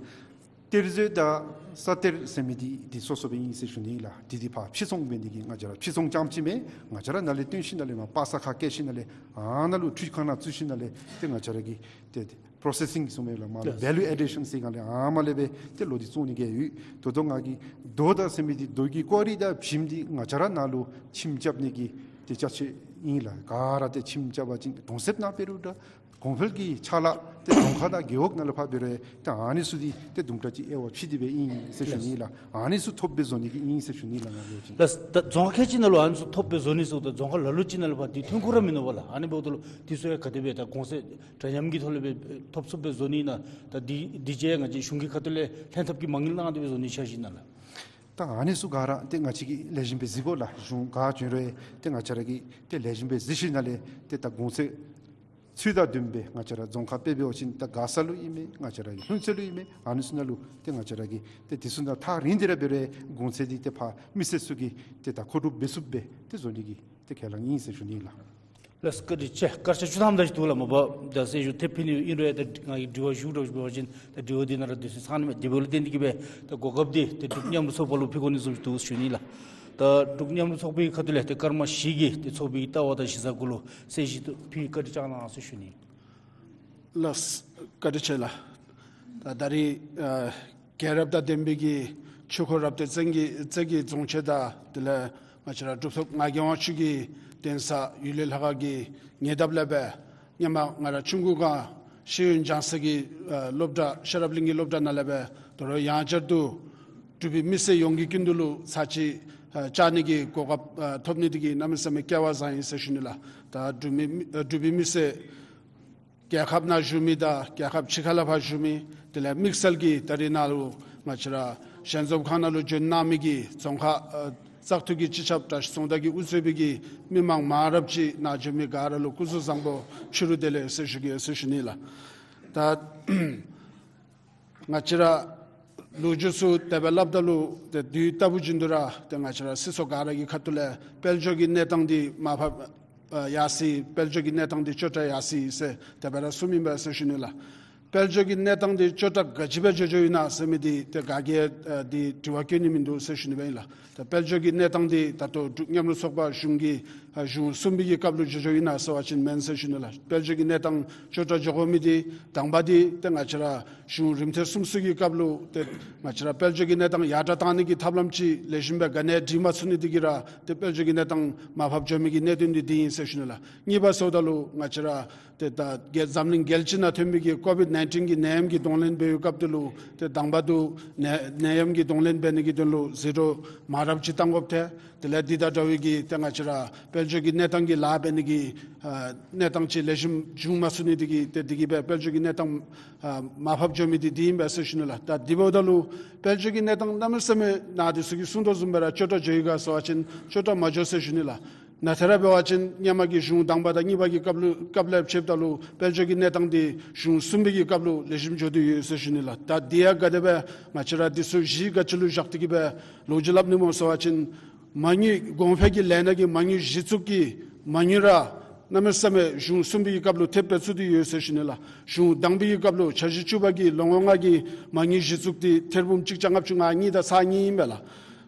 གཏེར་མཛོད་དང་ས་གཏེར་ཟེར་མི་འདི་འདི་སོ་སོ་སྦེ་ཨིན་ཟེར་ཞུ་ནི་ལགས། འདི་འདི་ཕར་ཕྱིར་ཚོང་འབད་ནི་གི་ང་བཅས་ར་ཕྱིར་ཚོང་རྐྱངམ་ཅིག་མེན། ང་བཅས་ར་ནཱ་ལས་བཏོན་ཞིནམ་ལས་མར་པ་སངས་ཁར་བསྐྱལ་ཞིནམ་ལས་ཨ་ནཱ་ལུ་འཕྲུལ་ཁང་ནང་བཙུགས་ཞིནམ་ལས་ཏེ་ང་བཅས་ར་གིས་ཏེ་པོརོ་སེ་སིང་གསུངམ་མས་ལགས། མར་ལུ་ལགས། ཝེ་ལུ་ཨེ་ཌི་ཤཱན་ཟེར་སྒང་ལས་ཨ་མ་ལས་སྦེ་ཏེ་ལོག་སྟེ་བཙུགས་ནི་གི་ཡོད། ད་ལྟོ་ང་གིས་རྡོ་དང་ཟེར་མི་འདི་རྡོ་གི་ཀོ་རི་དང་བྱེམ་འདི་ང་བཅས་ར་ནཱ་ལུ་ཁྱིམ་རྐྱབ་ནི་གི་ཏེ་ཅ་ཆས་ཨིན་ལགས། ག་ར་ཏེ་ཁྱིམ་རྐྱབ་པ་ཅིན་གྲོང་གསེབ་ནང་འབད་རུང་འདྲ་གོང་འཕེལ་གྱི་ཕྱག་ལཱ་ཏེ་རྫོང་ཁག་དང་རྒེད་འོག་ནང་ལུ་ཕར་འབད་རུང་ཏེ་ཨ་ནི་ཚུ་འདི་ཏེ་དུམ་གྲ་ཅིག་དབྱེ་བ་ཕྱེ་སྟེ་སྦེ་ཨིན་ཟེར་ཞུ་ནི་ལགས། ཨ་ནི་ཚུ་ཐོབ་སྦེ་བཟོ་ནི་གི་ཨིན་ཟེར་ཞུ་ནི་ལགས། ང་གིས་ལགས། ད་རྫོང་ཁག་ཁལ་གཅིག་ནང་ལུ་ཨ་ནི་ཚུ་ཐོབ་སྦེ་བཟོ་ནི་ཚུ་ད་རྫོང་ཁག་ལ་ལུ་ཅིག་ནང་ལུ་ཕར་འདི་ཐོན་ཁུངས་ར་མིན་ནུག་པ་ལགས། ཨ་ནི་འབདཝ་ད་ལུ་འདི་ཚུ་ཡང་ག་དེ་སྦེ་ད་གོང་ཚད་འདྲ་མཉམ་གྱི་ཐོག་ལས་སྦེ་ཐོབ་ཚུགསཔ་སྦེ་བཟོ་ནི་ཨིན་ན། ད་འདི་འདི་ཅིག་ང་བཅས་གཞུང་གི་ཁ་ཐུག་ལས་ལྷན་ཐབས་ཀྱི་མ་དངུལ་གནང་སྟེ་སྦེ་བཟོ་ནི་འཆར་གཞི་ཨིན་ན་ལགས། ད་ཨ་ནི་ཚུ་ག་ར་ཏེ་ང་བཅས་ཀྱིས་ལེགས་ཤོམ་སྦེ་གཟིགས་དགོ་ལགས། གཞུང་ག་བྱོན་རུང་ཏེ་ང་བཅས་ར་གིས་ཏེ་ལེགས་ཤོམ་སྦེ་གཟིགས་ཞིནམ་ལས་ཏེ་ད་གོང་ཚད་ཚུལ་དང་ལྡནམ་སྦེ་ང་བཅས་ར་རྫོང་ཁག་དཔེ་འབད་བ་ཅིན་ད་མགར་ས་ལུ་ཨིན་མས། ང་བཅས་ར་གི་ལྷུན་རྩེ་ལུ་ཨིན་མས། ཨ་ནི་ཚུ་ནང་ལུ་ཏེ་ང་བཅས་ར་གིས་ཏེ་འདི་ཚུ་ནང་ཐག་རིང་སྟེ་ར་འབད་རུང་གོང་ཚད་འདི་ཏེ་ཕར་མི་སེར་ཚུ་གིས་ཏེ་ད་མཁོ་སྒྲུབ་འབད་ཚུགསཔ་སྦེ་ཏེ་བཟོ་ནི་གི་ཏེ་ཁས་བླངས་ཨིན་ཟེར་ཞུ་ནི་ལགས། ལགས་བཀའ་དྲིན་ཆེ། སྐར་ཆ་བཅུ་ཐམ་དེ་ཅིག་འདུག་ལགས། མ་པ་ད་གསལ་ཞུ་ཐེབས་ཕུལ་ནི་ཨིན་རུང་ད་ང་གིས་དྲི་བ་ཞུ་དྲགས་ཞུ་འབད་བ་ཅིན་ད་དྲི་བ་འདི་ནང་ར་དུས་ཚོད་ཚང་ནི་མས། དེ་འབདཝ་ལས་བརྟེན་ཏེ་གིས་སྦེ་ད་གོ་སྐབས་འདི་ཏེ་འབྲུག་མཉམ་རུབ་ཚོགས་པ་ལུ་ཕུལ་དགོ་ནི་བཟུམ་ཅིག་འདུག་ཞུ་ནི་ལགས། ད་འབྲུག་མཉམ་རུབ་ཚོགས་པའི་ཁ་ཐུག་ལས་ཏེ་སྐར་མ་བཞི་གི་ཏེ་ཚོགས་པའི་ལྟ་བ་དང་གཞི་རྩ་གུ་ལུ་གསལ་བཤད་ཕུལ་བཀའ་དྲིན་བསྐྱང་གནང་ཟེར་ཞུ་ནི། ལགས་བཀའ་དྲིན་ཆེ་ལགས། ད་ད་རིས་ཨ་རྒྱལ་རབས་དང་ལྡན་པའི་གི་ཆོས་འཁོར་རབ་རྟེན་རྩེ་གི་རྩེ་གི་རྫོང་ཆེན་དང་དེ་ལས་ང་བཅས་ར་གྲུབ་ཐོབ་ངག་གི་དབང་ཕྱུག་གི་གདན་ས་ཡུལ་ལྷ་ཁང་གི་ཉེ་འདབས་ལས་སྦེ་སྔོན་མ་ང་ར་ཆུང་ཀུའི་སྒང་ཤེས་ཡོན་སྦྱང་ས་གི་ཨ་སློབ་གྲྭ་ཤེས་རབ་གླིང་གི་སློབ་གྲྭ་ནང་ལས་སྦེ་དོ་རུང་ཡང་བསྐྱར་དུ་འབྲུག་པའི་མི་སེར་ཡོངས་ཀྱི་སྐུ་མདུན་ལུ་ཚར་གཅིག་ཨ་བཅར་ནི་གི་གོ་སྐབས་ཨ་ཐོབ་ནི་འདི་གིས་གནམ་མེད་ས་མེད་སྐལ་བ་བཟང་ཡི་ཟེར་ཞུ་ནི་ལགས། ད་འབྲུག་མི་ཨ་འབྲུག་པའི་མི་སེར་རྒྱལ་ཁབ་ནང་བཞུགས་མི་དང་རྒྱལ་ཁབ་ཕྱི་ཁ་ལས་ཕར་བཞུགས་མི་དེ་ལས་དམིགས་བསལ་གྱིས་ད་རིས་ནཱ་ལུ་ང་བཅས་ར་ཞལ་འཛོམས་ཁང་ནང་ལུ་བྱོན་གནང་མི་གི་རྫོང་ཁག་ཨ་བཙག་འཐུ་གི་སྤྱི་ཁྱབ་བཀྲ་ཤིས་ཚོང་བདག་གིས་དབུ་གཙོས་པའི་གི་མི་མང་མང་རབས་ཅིག་ནཱ་བྱོན་མི་ག་ར་ལུ་སྐུ་གཟུགས་བཟང་པོ་ཕྱི་རུ་བདེ་ལེགས་ཟེར་ཞུ་གེ་ཟེར་ཞུ་ནི་ལགས། ད་ང་བཅས་ར་ལོ་རྒྱུས་ཚུ་དེ་སྦེ་སླབ་ད་ལུ་ཏེ་དུས་རྟག་བུ་བཞིན་དུ་ར་ཏེ་ང་བཅས་ར་སྲིད་ཚོགས་ག་ར་གི་ཁ་ཐུག་ལས་དཔལ་འབྱོར་གྱི་གནས་སྟངས་འདི་མར་ཕབ་ ཨ་ཡར་སོ་ཡི། དཔལ་འབྱོར་གྱི་གནས་སྟངས་འདི་སྐྱོ་དྲགས་ཡར་སོ་ཡི་ཟེར་དེ་སྦེ་ར་གསུངམ་ཨིན་པས་ཟེར་ཞུ་ནི་ལགས། དཔལ་འབྱོར་གྱི་གནས་སྟངས་འདི་སྐྱོ་དྲགས་ག་ཅི་སྦེ་འགྱོ་འགྱོཝ་ཨིན་ན་ཟེར་མི་འདི་ཏེ་ག་གིས་ཨ་འདི་དྲི་བ་བཀོད་ནི་མིན་འདུག་ཟེར་ཞུ་ནི་སྦེ་ཨིན་ལགས། ད་དཔལ་འབྱོར་གྱི་གནས་སྟངས་འདི་ད་ལྟོ་འབྲུག་མཉམ་རུབ་ཚོགས་པ་གཞུང་གི་ཨ་གཞུང་གསུམ་པའི་གི་སྐབས་ལུ་འགྱོ་འགྱོཝ་ཨིན་ན་ཟེར་བ་ཅིན་མེན་ཟེར་ཞུ་ནི་ལགས། དཔལ་འབྱོར་གྱི་གནས་སྟངས་སྐྱོ་དྲགས་འགྱོ་དགོ་མི་འདི་དང་པ་འདི་ཏེ་ང་བཅས་ར་གཞུང་རིམ་ཐེངས་གསུམ་ཚུ་གི་སྐབས་ལུ་ཏེ་ང་བཅས་ར་དཔལ་འབྱོར་གྱི་གནས་སྟངས་ཡར་དྲགས་བཏང་ནི་གི་ཐབས་ལམ་ཅིག་ལེགས་ཤོམ་སྦེ་ག་ནི་ཡང་སྒྲིག་མ་ཚུགས་ནི་འདི་གིས་ར་ཏེ་དཔལ་འབྱོར་གྱི་གནས་སྟངས་མར་ཕབ་འགྱོ་མི་གི་གནད་དོན་འདི་འདི་ཨིན་ཟེར་ཞུ་ནི་ལགས། གཉིས་པ་ཟེརཝ་ད་ལུ་ང་བཅས་ར་ཏེ་ད་རྒྱལ་འཛམ་གླིང་རྒྱལ་སྤྱི་ནང་ཐོན་མི་གི་ཀོ་བིཌ་ནའིན་ཊིན་གྱི་ནད་ཡམས་ཀྱི་གདོང་ལེན་འབད་བའི་སྐབས་འདི་ལུ་ཏེ་དང་པ་འདི་ནད་ནད་ཡམས་ཀྱི་གདོང་ལེན་འབད་ནི་གི་དོན་ལུ་ཟི་རོ་མ་རབས་ཅིག་བཏང་དགོཔ་ཐལ། དེ་ལས་འདི་དང་འདྲ་བའི་གི་ཏེ་ང་བཅས་ར་དཔལ་འབྱོར་གྱི་གནས་སྟངས་ཀྱི་ལཱ་འབད་ནི་གི་ཨ་གནས་སྟངས་ཅིག་ལེགས་ཤོམ་བྱུང་མ་ཚུགས་ནི་འདི་གིས་ཏེ་འདི་གིས་སྦེ་དཔལ་འབྱོར་གྱི་གནས་སྟངས་ཨ་མར་ཕབ་འགྱོ་མི་འདི་འདི་ཨིན་པས་ཟེར་ཞུ་ནི་ལགས། ད་འདི་འབདཝ་ད་ལུ་དཔལ་འབྱོར་གྱི་གནས་སྟངས་གནམ་མེད་ས་མེད་ནཱ་འདི་ཚུ་གིས་གསུང་དོ་བཟུམ་སྦེ་ར་སྐྱོ་དྲགས་འགྱོ་ཡི་ག་ཟེར་བ་ཅིན་སྐྱོ་དྲགས་མ་འགྱོ་ཟེར་ཞུ་ནི་ལགས། ནཱ་ཏེ་ར་འབད་བ་ཅིན་སྔོན་མ་གི་གཞུང་དང་པ་དང་གཉིས་པ་གི་སྐབས་ལུ་སྐབས་ལས་ཕྱདཔ་ད་ལུ་དཔལ་འབྱོར་གྱི་གནས་སྟངས་འདི་གཞུང་གསུམ་པའི་གི་སྐབས་ལུ་ལེགས་ཤོམ་འགྱོ་དོ་ཡོད་ཟེར་ཞུ་ནི་ལགས། ད་འདི་ཡང་ག་དེ་སྦེ་ང་བཅས་ར་འདི་ཚུ་གཞི་ག་ཅི་ལུ་བཞག་སྟེ་གི་སྦེ་ལོ་རྒྱུས་སླབ་ནི་སྨོ་ཟེར་བ་ཅིན་མ་དངུལ་གོང་འཕེལ་གྱི་ལས་སྣ་གི་མ་དངུལ་གཞི་བཙུགས་ཀྱི་མ་དངུལ་ར་གནམ་མེད་ས་མེད་གཞུང་གསུམ་པའི་གི་སྐབས་ལུ་ཐེབས་སྦེ་བཙུགས་ཏེ་ཡོད་ཟེར་ཞུ་ནི་ལགས། གཞུང་དང་པའི་གི་སྐབས་ལུ་འཆར་གཞི་བཅུ་པ་གི་ལོ་ངོ་ལྔ་གི་མ་དངུལ་གཞི་བཙུགས་འདི་ཐེར་འབུམ་གཅིག་བརྒྱ་ལྔ་བཅུ་ང་གཉིས་དང་ཚག་གཉིས་ཨིན་པས་ལགས།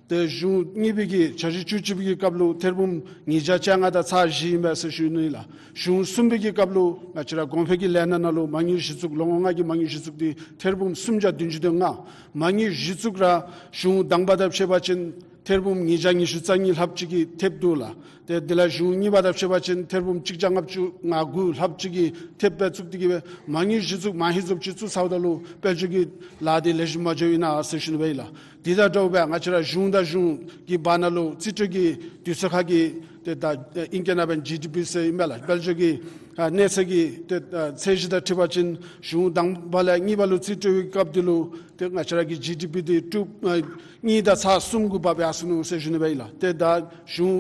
ཏེ་གཞུང་གཉིས་པའི་གི་འཆར་གཞི་བཅུ་གཅིག་པའི་གི་སྐབས་ལུ་ཐེར་འབུམ་ཉིས་བརྒྱ་བཅོ་ལྔ་དང་ཚག་བཞི་ཨིན་པས་ཟེར་ཞུ་ནི་ལགས། གཞུང་གསུམ་པའི་གི་སྐབས་ལུ་ང་བཅས་ར་གོང་འཕེལ་གྱི་ལས་སྣ་ནང་ལུ་མ་དངུལ་གཞི་བཙུགས་ལོ་ངོ་ལྔ་གི་མ་དངུལ་གཞི་བཙུགས་འདི་ཐེར་འབུམ་སུམ་བརྒྱ་བདུན་ཅུ་དོན་ལྔ། མ་དངུལ་གཞི་བཙུགས་ར་གཞུང་དང་པ་དང་ཕྱད་པ་ཅིན་ཐེར་འབུམ་ཉིས་བརྒྱ་ཉི་ཤུ་རྩ་གཉིས་ལྷགཔ་ཅིག་གིས་ཐེབས་འདུག་ལགས། ཏེ་དེ་ལས་གཞུང་གཉིས་པ་དང་ཕྱད་པ་ཅིན་ཐེར་འབུམ་གཅིག་བརྒྱ་ལྔ་བཅུ་ང་དགུ་ལྷགཔ་ཅིག་གིས་ཐེབས་སྦེ་བཙུགས་ཏེ་གི་སྦེ་མ་དངུལ་གཞི་བཙུགས་མ་ཧེ་བཙུགསཔ་ཅིག་བཙུགས་ཚརཝ་ད་ལུ་དཔལ་འབྱོར་གྱི་ལཱ་འདི་ལེགས་ཤོམ་མ་འགྱོཝ་ཨིན་ན་ཟེར་ཞུ་ནི་སྦེ་ཨིན་ལགས། དེ་དང་འདྲཝ་སྦེ་ང་བཅས་ར་གཞུང་དང་གཞུང་གི་བར་ན་ལུ་རྩིས་སྤྲོད་ཀྱི་དུས་ཚོད་ཁ་གི་ཏེ་ད་ཨིང་སྐད་ནང་འབད་ན་ཇི་ཌི་པི་ཟེར་ཨིན་པས་ལགས། དཔལ་འབྱོར་གྱི་ཨ་གནས་ཚད་ཀྱི་ཏེ་ཨ་ཚད་གཞི་དང་འཁྲིལ་བ་ཅིན་གཞུང་དང་པ་ལས་གཉིས་པ་ལུ་རྩིས་སྤྲོད་པའི་སྐབས་འདི་ལུ་ཏེ་ང་བཅས་ར་གི་ཇི་ཌི་པི་འདི་ཀྲུབ་ཨ་གཉིས་དང་ཚག་གསུམ་གུ་འབབ་ཡར་སོ་ནུག་ཟེར་ཞུ་ནི་སྦེ་ཨིན་ལགས། ཏེ་ད་གཞུང་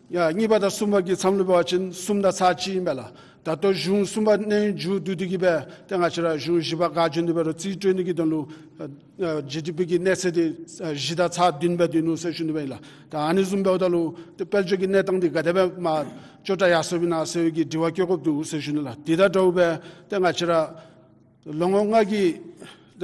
ཡ་གཉིས་པ་དང་གསུམ་པ་གི་མཚམས་ལུ་འབད་བ་ཅིན་གསུམ་དང་ཚག་གཅིག་ཨིན་པས་ལགས། ད་ལྟོ་གཞུང་གསུམ་པ་གནས་ཡུན་མཇུག་བསྡུ་སྟེ་གི་སྦེ་ཏེ་ང་བཅས་ར་གཞུང་བཞི་པ་ག་བྱོན་ཏེ་འབད་རུང་རྩིས་སྤྲོད་ནི་གི་དོན་ལུ་ཨ་ཨ་ཇི་ཌི་པི་གི་གནས་ཚད་འདི་ཨ་བཞི་དང་ཚག་བདུན་སྦེ་སྡོད་ནུག་ཟེར་ཞུ་ནི་སྦེ་ཨིན་ལགས། ད་ཨ་ནི་བཟུམ་འབདཝ་ད་ལུ་ཏེ་དཔལ་འབྱོར་གྱི་གནས་སྟངས་འདི་ག་དེ་སྦེ་མར་སྐྱོ་དྲགས་ཡར་སོཔ་ཨིན་ན་ཟེར་བའི་གི་དྲི་བ་བཀོད་དགོཔ་འདུག་ཟེར་ཞུ་ནི་ལགས། དེ་དང་འདྲཝ་སྦེ་ཏེ་ང་བཅས་ར་ལོ་ངོ་ལྔ་གི་ད་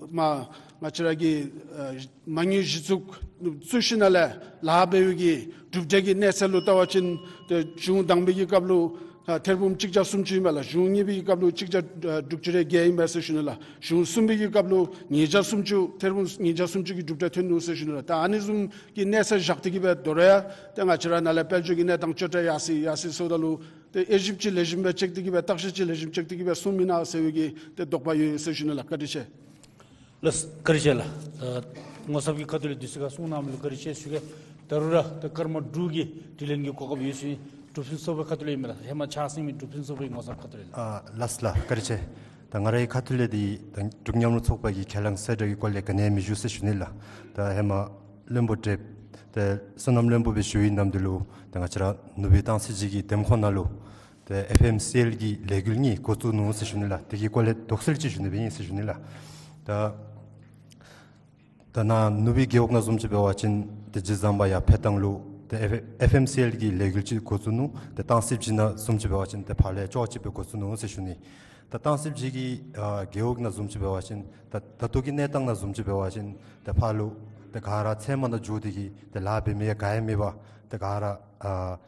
མ་ང་བཅས་ར་གི་ཨ་མ་དངུལ་གཞི་བཙུགས་བཙུགས་ཞིནམ་ལས་ལཱ་འབད་བའི་གི་གྲུབ་འབྲས་ཀྱི་གནས་ཚད་ལུ་བལྟ་བ་ཅིན་ཏེ་གཞུང་དང་པའི་གི་སྐབས་ལུ་ཨ་ཐེར་འབུམ་གཅིག་བརྒྱ་སུམ་ཅུ་ཨིན་པས་ལགས། གཞུང་གཉིས་པའི་གི་སྐབས་ལུ་གཅིག་བརྒྱ་ཨ་དྲུག་ཅུ་རེ་བརྒྱད་ཨིན་པས་ཟེར་ཞུ་ནི་ལགས། གཞུང་གསུམ་པའི་གི་སྐབས་ལུ་ཉིས་བརྒྱ་སུམ་ཅུ་ཐེར་འབུམ་ཉིས་བརྒྱ་སུམ་ཅུ་གི་གྲུབ་འབྲས་ཐོན་ནུག་ཟེར་ཞུ་ནི་ལགས། ད་ཨ་ནི་བཟུམ་གྱི་གནས་ཚད་བཞག་སྟེ་གི་སྦེ་དོ་རུང་ཡང་ཏེ་ང་བཅས་ར་ནཱ་ལས་དཔལ་འབྱོར་གྱི་གནས་སྟངས་སྐྱོ་དྲགས་ཡར་སོ་ཡི་ཡར་སོ་ཡི་ཟེརཝ་ད་ལུ་ཏེ་དབྱེ་ཞིབ་ཅིག་ལེགས་ཤོམ་སྦེ་ཅེག་སྟེ་གི་སྦེ་བརྟག་ཞིབ་ཅིག་ལེགས་ཤོམ་ཅེག་སྟེ་གི་སྦེ་གསུངམ་ཨིན་ན་ཟེར་བའི་གི་ཏེ་དོགས་པ་ཡོད་ཟེར་ཞུ་ནི་ལགས། བཀའ་དྲིན་ཆེ། ལགས་བཀའ་དྲིན་ཆེ་ལགས། ད་ངོ་ཚབ་ཀྱི་ཁ་ཐུག་ལས་དུས་ཚོད་ཁར་གསུང་གནང་མི་ལུ་བཀའ་དྲིན་ཆེ་ཞུ་གེ། ད་རུང་ར་ད་སྐར་མ་དྲུག་གི་དྲི་ལན་གྱི་གོ་སྐབས་ཡོད་ཟེར་ཨིན། འབྲུག་ཕུན་ཚོགས་པའི་ཁ་ཐུག་ལས་ཨིན་མས་ལགས། ཧེ་མ་ཕྱག་འཚལ་མི་འབྲུག་ཕུན་ཚོགས་པའི་ངོ་ཚབ་ཁ་ཐུག་ལས་ལགས། ཨ་ལགས་ལགས་བཀའ་དྲིན་ཆེ། ད་ང་རའི་ཁ་ཐུག་ལས་འདི་ད་འབྲུག་མཉམ་རུབ་ཚོགས་པ་གི་ཁས་བླངས་གསལ་བསྒྲགས་ཀྱི་སྐོར་ལས་ག་ནི་ཡང་མི་ཞུ་ཟེར་ཞུ་ནི་ལགས། ད་ཧེ་མ་བློན་པོ་བགྲེསཔ་ཏེ་བསོད་ནམས་བློན་པོ་སྦེ་བཞུགས་པའི་ནམ་དུས་ལུ་ད་ང་བཅས་ར་ནུབ་སྦིས་སྟང་སི་སྦྱིས་ཀྱི་འདེམས་ཁོངས་ནང་ལུ་ཏེ་ཨེཕ་ཨེམ་སི་ཨེལ་གྱི་ལས་འགུལ་གཉིས་འགོ་བཙུགས་ནུག་ཟེར་ཞུ་ནི་ལགས། དེ་གི་སྐོར་ལས་དོགས་སེལ་ཅིག་ཞུ་ནི་སྦེ་ཨིན་ཟེར་ཞུ་ནི་ལགས། ད་ད་ནཱ་ནུབ་སྦིས་རྒེད་འོག་ནང་བཟུམ་ཅིག་འབད་བ་ཅིན་ཏེ་རྗེས་བཟང་པ་ཡར་འཕེལ་ཐང་ལུ་ཏེ་ཨེཕ་ཨེཕ་ཨེམ་སི་ཨེལ་གྱི་ལས་འགུལ་ཅིག་འགོ་བཙུགས་ནུག། ཏེ་སྟང་སི་སྦྱིས་ནང་བཟུམ་ཅིག་འབད་བ་ཅིན་ཏེ་ཕར་ལས་ཅོག་ཅིག་སྦེ་འགོ་བཙུགས་ནུག་ཟེར་ཞུ་ནི། ད་སྟང་སི་སྦྱིས་ཀྱི་ཨ་རྒེད་འོག་ནང་བཟུམ་ཅིག་འབད་བ་ཅིན་ད་ད་ལྟོ་གི་གནས་སྟངས་ནང་བཟུམ་ཅིག་འབད་བ་ཅིན་ཏེ་ཕར་ལུ་ཏེ་ག་ར་ཚལ་མ་ནང་འགྱོ་སྟེ་གི་ཏེ་ལཱ་འབད་མི་ཡང་ག་ཡང་མེད་པར་ཏེ་ག་ར་ཨ་